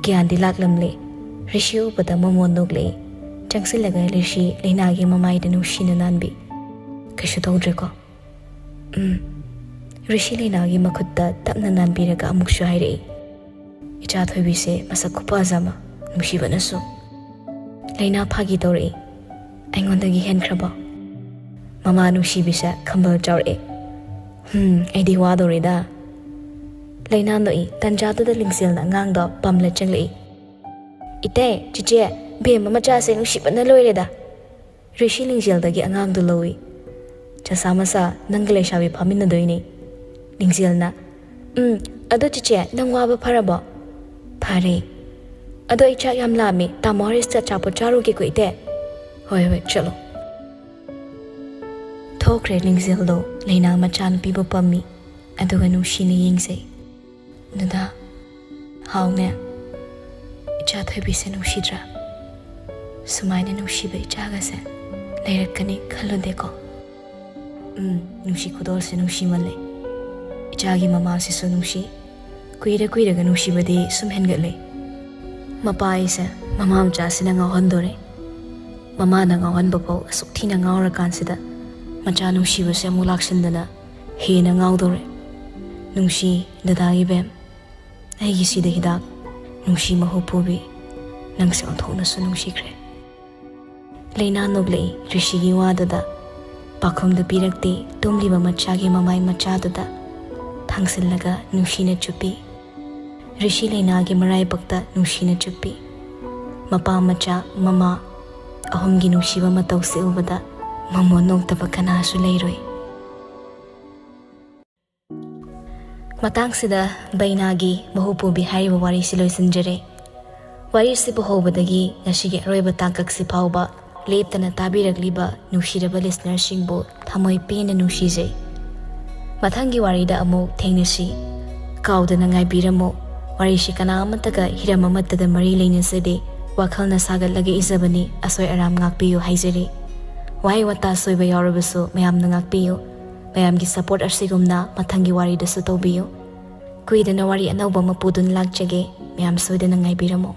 ꯒ꯭ꯌꯥꯟꯗꯤ ꯂꯥꯛꯂꯝꯂꯦ꯫ ꯔꯤꯁꯤ ꯎꯕꯗ ꯃꯃꯣꯟ ꯅꯣꯛꯂꯛꯏ꯫ ꯆꯪꯁꯤꯜꯂꯒ ꯔꯤꯁꯤ ꯂꯩꯅꯥꯒꯤ ꯃꯃꯥꯏꯗ ꯅꯨꯡꯁꯤꯅ ꯅꯥꯟꯕꯤ꯫ "ꯀꯩꯁꯨ ꯇꯧꯗ꯭ꯔꯦꯀꯣ?" "ꯎꯝ꯫" ꯔꯤꯁꯤ ꯂꯩꯅꯥꯒꯤ ꯃꯈꯨꯠꯇ ꯇꯞꯅ ꯅꯥꯟꯕꯤꯔꯒ ꯑꯃꯨꯛꯁꯨ ꯍꯥꯏꯔꯛꯏ꯫ "ꯏꯆꯥ ꯊꯣꯏꯕꯤꯁꯦ ꯃꯁꯛ ꯈꯨꯐꯖ ꯑꯃ, ꯅꯨꯡꯁꯤꯕꯅꯁꯨ꯫" ꯂꯩꯅꯥ ꯐꯥꯒꯤ ꯇꯧꯔꯛꯏ꯫ "ꯑꯩꯉꯣꯟꯗꯒꯤ ꯍꯦꯟꯈ꯭ꯔꯕꯣ?" ꯃꯃꯥ ꯅꯨꯡꯁꯤꯕꯤꯁꯦ ꯈꯝꯕꯜ ꯆꯥꯎꯔꯛꯑꯦ꯫ "ꯍꯨꯝ, ꯑꯩꯗꯤ ꯋꯥꯗꯧꯔꯦꯗ꯫" ꯂꯩꯅꯥ ꯅꯣꯛꯏ꯫ ꯇꯟꯖꯥꯗꯨꯗ ꯂꯤꯡꯖꯦꯜꯅ ꯑꯉꯥꯡꯗꯣ ꯄꯝꯂ ꯆꯪꯂꯛꯏ꯫ "ꯏꯇꯩ, ꯆꯤꯆꯦ, ꯕꯦꯝꯃ ꯃꯆꯥꯁꯦ ꯅꯨꯡꯁꯤꯕꯅ ꯂꯣꯏꯔꯦꯗ꯫" ꯔꯤꯁꯤ ꯂꯤꯡꯖꯦꯜꯗꯒꯤ ꯑꯉꯥꯡꯗꯨ ꯂꯧꯏ꯫ "ꯆꯆꯥ ꯃꯆꯥ, ꯅꯪꯒ ꯂꯩꯁꯥꯕꯤ ꯐꯥꯃꯤꯟꯅꯗꯣꯏꯅꯤ꯫" ꯂꯤꯡꯖꯦꯜꯅ, "ꯎꯝ, ꯑꯗꯣ ꯆꯤꯆꯦ, ꯅꯪ ꯋꯥꯕ ꯐꯔꯕꯣ?" "ꯐꯔꯦ꯫" "ꯑꯗꯣ ꯑꯩ ꯆꯥꯛ ꯌꯥꯝ ꯂꯥꯝꯃꯦ, ꯇꯥꯃꯣ ꯍꯔꯤꯁꯇ ꯑꯆꯥꯄꯣꯠ ꯆꯥꯔꯨꯒꯦꯀꯣ ꯏꯇꯩ꯫" "ꯍꯣꯏ, ꯍꯣꯏ, ꯆꯠꯂꯣ꯫" ꯊꯣꯛꯈ꯭ꯔꯦ ꯂꯤꯡꯖꯦꯜꯗꯣ꯫ ꯂꯩꯅꯥ ꯃꯆꯥꯅꯨꯄꯤꯕꯨ ꯄꯝꯃꯤ, ꯑꯗꯨꯒ ꯅꯨꯡꯁꯤꯅ ꯌꯦꯡꯖꯩ꯫ "ꯗꯗꯥ, ꯍꯥꯎꯅꯦ, ꯏꯆꯥ ꯊꯣꯏꯕꯤꯁꯦ ꯅꯨꯡꯁꯤꯗ꯭ꯔꯥ? ꯁꯨꯃꯥꯏꯅ ꯅꯨꯡꯁꯤꯕ ꯏꯆꯥꯒꯁꯦ ꯂꯩꯔꯛꯀꯅꯤ ꯈꯜꯂꯨꯗꯦꯀꯣ꯫" "ꯎꯝ, ꯅꯨꯡꯁꯤ ꯈꯨꯗꯣꯜꯁꯦ ꯅꯨꯡꯁꯤꯃꯜꯂꯦ꯫ ꯏꯆꯥꯒꯤ ꯃꯃꯥꯁꯤꯁꯨ ꯅꯨꯡꯁꯤ꯫ ꯀꯨꯏꯔ ꯀꯨꯏꯔꯒ ꯅꯨꯡꯁꯤꯕꯗꯤ ꯁꯨꯝ ꯍꯦꯟꯒꯠꯂꯦ꯫ ꯃꯄꯥ ꯑꯩꯁꯦ ꯃꯃꯥ ꯃꯆꯥꯁꯤꯅ ꯉꯥꯎꯍꯟꯗꯣꯔꯦ꯫ ꯃꯃꯥꯅ ꯉꯥꯎꯍꯟꯕ ꯐꯥꯎ ꯑꯁꯨꯛ ꯊꯤꯅ ꯉꯥꯎꯔꯀꯥꯟꯁꯤꯗ ꯃꯆꯥ ꯅꯨꯡꯁꯤꯕꯁꯦ ꯑꯃꯨꯛ ꯂꯥꯛꯁꯤꯟꯗꯅ ꯍꯦꯟꯅ ꯉꯥꯎꯗꯧꯔꯦ꯫ ꯅꯨꯡꯁꯤ ꯗꯗꯥ ꯏꯕꯦꯝ, ꯑꯩꯒꯤ ꯁꯤꯗ ꯍꯤꯗꯥꯛ, ꯅꯨꯡꯁꯤ ꯃꯍꯨ ꯄꯨꯕꯤ, ꯅꯪꯁꯦ ꯑꯣꯟꯊꯣꯛꯅꯁꯨ ꯅꯨꯡꯁꯤꯈ꯭ꯔꯦ꯫ ꯂꯩꯅꯥ ꯅꯣꯛꯂꯛꯏ ꯔꯤꯁꯤꯒꯤ ꯋꯥꯗꯨꯗ, ꯄꯥꯎꯈꯨꯝꯗꯨ ꯄꯤꯔꯛꯇꯦ ꯇꯨꯝꯂꯤꯕ ꯃꯆꯥꯒꯤ ꯃꯃꯥꯏ ꯃꯆꯥꯗꯨꯗ꯫ ꯊꯥꯡꯁꯤꯜꯂꯒ ꯅꯨꯡꯁꯤꯅ ꯆꯨꯞꯄꯤ, ꯔꯤꯁꯤ ꯂꯩꯅꯥꯒꯤ ꯃꯔꯥꯏꯕꯛꯇ ꯅꯨꯡꯁꯤꯅ ꯆꯨꯞꯄꯤ꯫ ꯃꯄꯥ ꯃꯆꯥ ꯃꯃꯥ ꯑꯍꯨꯝꯒꯤ ꯅꯨꯡꯁꯤꯕ ꯃꯇꯧꯁꯦ ꯎꯕꯗ ꯃꯃꯣꯟ ꯅꯣꯛꯇꯕ ꯀꯅꯥꯁꯨ ꯂꯩꯔꯣꯏ꯫ ꯃꯇꯥꯡꯁꯤꯗ ꯕꯩꯅꯥꯒꯤ ꯃꯍꯨ ꯄꯨꯕꯤ ꯍꯥꯏꯔꯤꯕ ꯋꯥꯔꯤꯁꯤ ꯂꯣꯏꯁꯤꯟꯖꯔꯦ꯫ ꯋꯥꯔꯤꯁꯤꯕꯨ ꯍꯧꯕꯗꯒꯤ ꯉꯁꯤꯒꯤ ꯑꯔꯣꯏꯕ ꯇꯥꯡꯀꯛꯁꯤ ꯐꯥꯎꯕ ꯂꯦꯞꯇꯅ ꯇꯥꯕꯤꯔꯛꯂꯤꯕ ꯅꯨꯡꯁꯤꯔꯕ ꯂꯤꯁꯅꯔꯁꯤꯡꯕꯨ ꯊꯃꯣꯏ ꯄꯦꯟꯅ ꯅꯨꯡꯁꯤꯖꯩ꯫ ꯃꯊꯪꯒꯤ ꯋꯥꯔꯤꯗ ꯑꯃꯨꯛ ꯊꯦꯡꯅꯁꯤ꯫ ꯀꯥꯎꯗꯅ ꯉꯥꯏꯕꯤꯔꯝꯃꯨ꯫ ꯋꯥꯔꯤꯁꯤ ꯀꯅꯥ ꯑꯃꯠꯇꯒ ꯍꯤꯔꯝ ꯑꯃꯠꯇꯗ ꯃꯔꯤ ꯂꯩꯅꯖꯗꯦ꯫ ꯋꯥꯈꯜꯅ ꯁꯥꯒꯠꯂꯒ ꯏꯖꯕꯅꯤ, ꯑꯁꯣꯏ ꯑꯔꯥꯝ ꯉꯥꯛꯄꯤꯌꯨ ꯍꯥꯏꯖꯔꯤ꯫ ꯋꯥꯍꯩ ꯋꯥꯇꯥ ꯁꯣꯏꯕ ꯌꯥꯎꯔꯕꯁꯨ ꯃꯌꯥꯝꯅ ꯉꯥꯛꯄꯤꯌꯨ꯫ ꯃꯌꯥꯝꯒꯤ ꯁꯄꯣꯔꯠ ꯑꯁꯤꯒꯨꯝꯅ ꯃꯊꯪꯒꯤ ꯋꯥꯔꯤꯗꯁꯨ ꯇꯧꯕꯤꯌꯨ꯫ ꯀꯨꯏꯗꯅ ꯋꯥꯔꯤ ꯑꯅꯧꯕ ꯑꯃ ꯄꯨꯗꯨꯅ ꯂꯥꯛꯆꯒꯦ꯫ ꯃꯌꯥꯝ ꯁꯣꯏꯗꯅ ꯉꯥꯏꯕꯤꯔꯝꯃꯨ꯫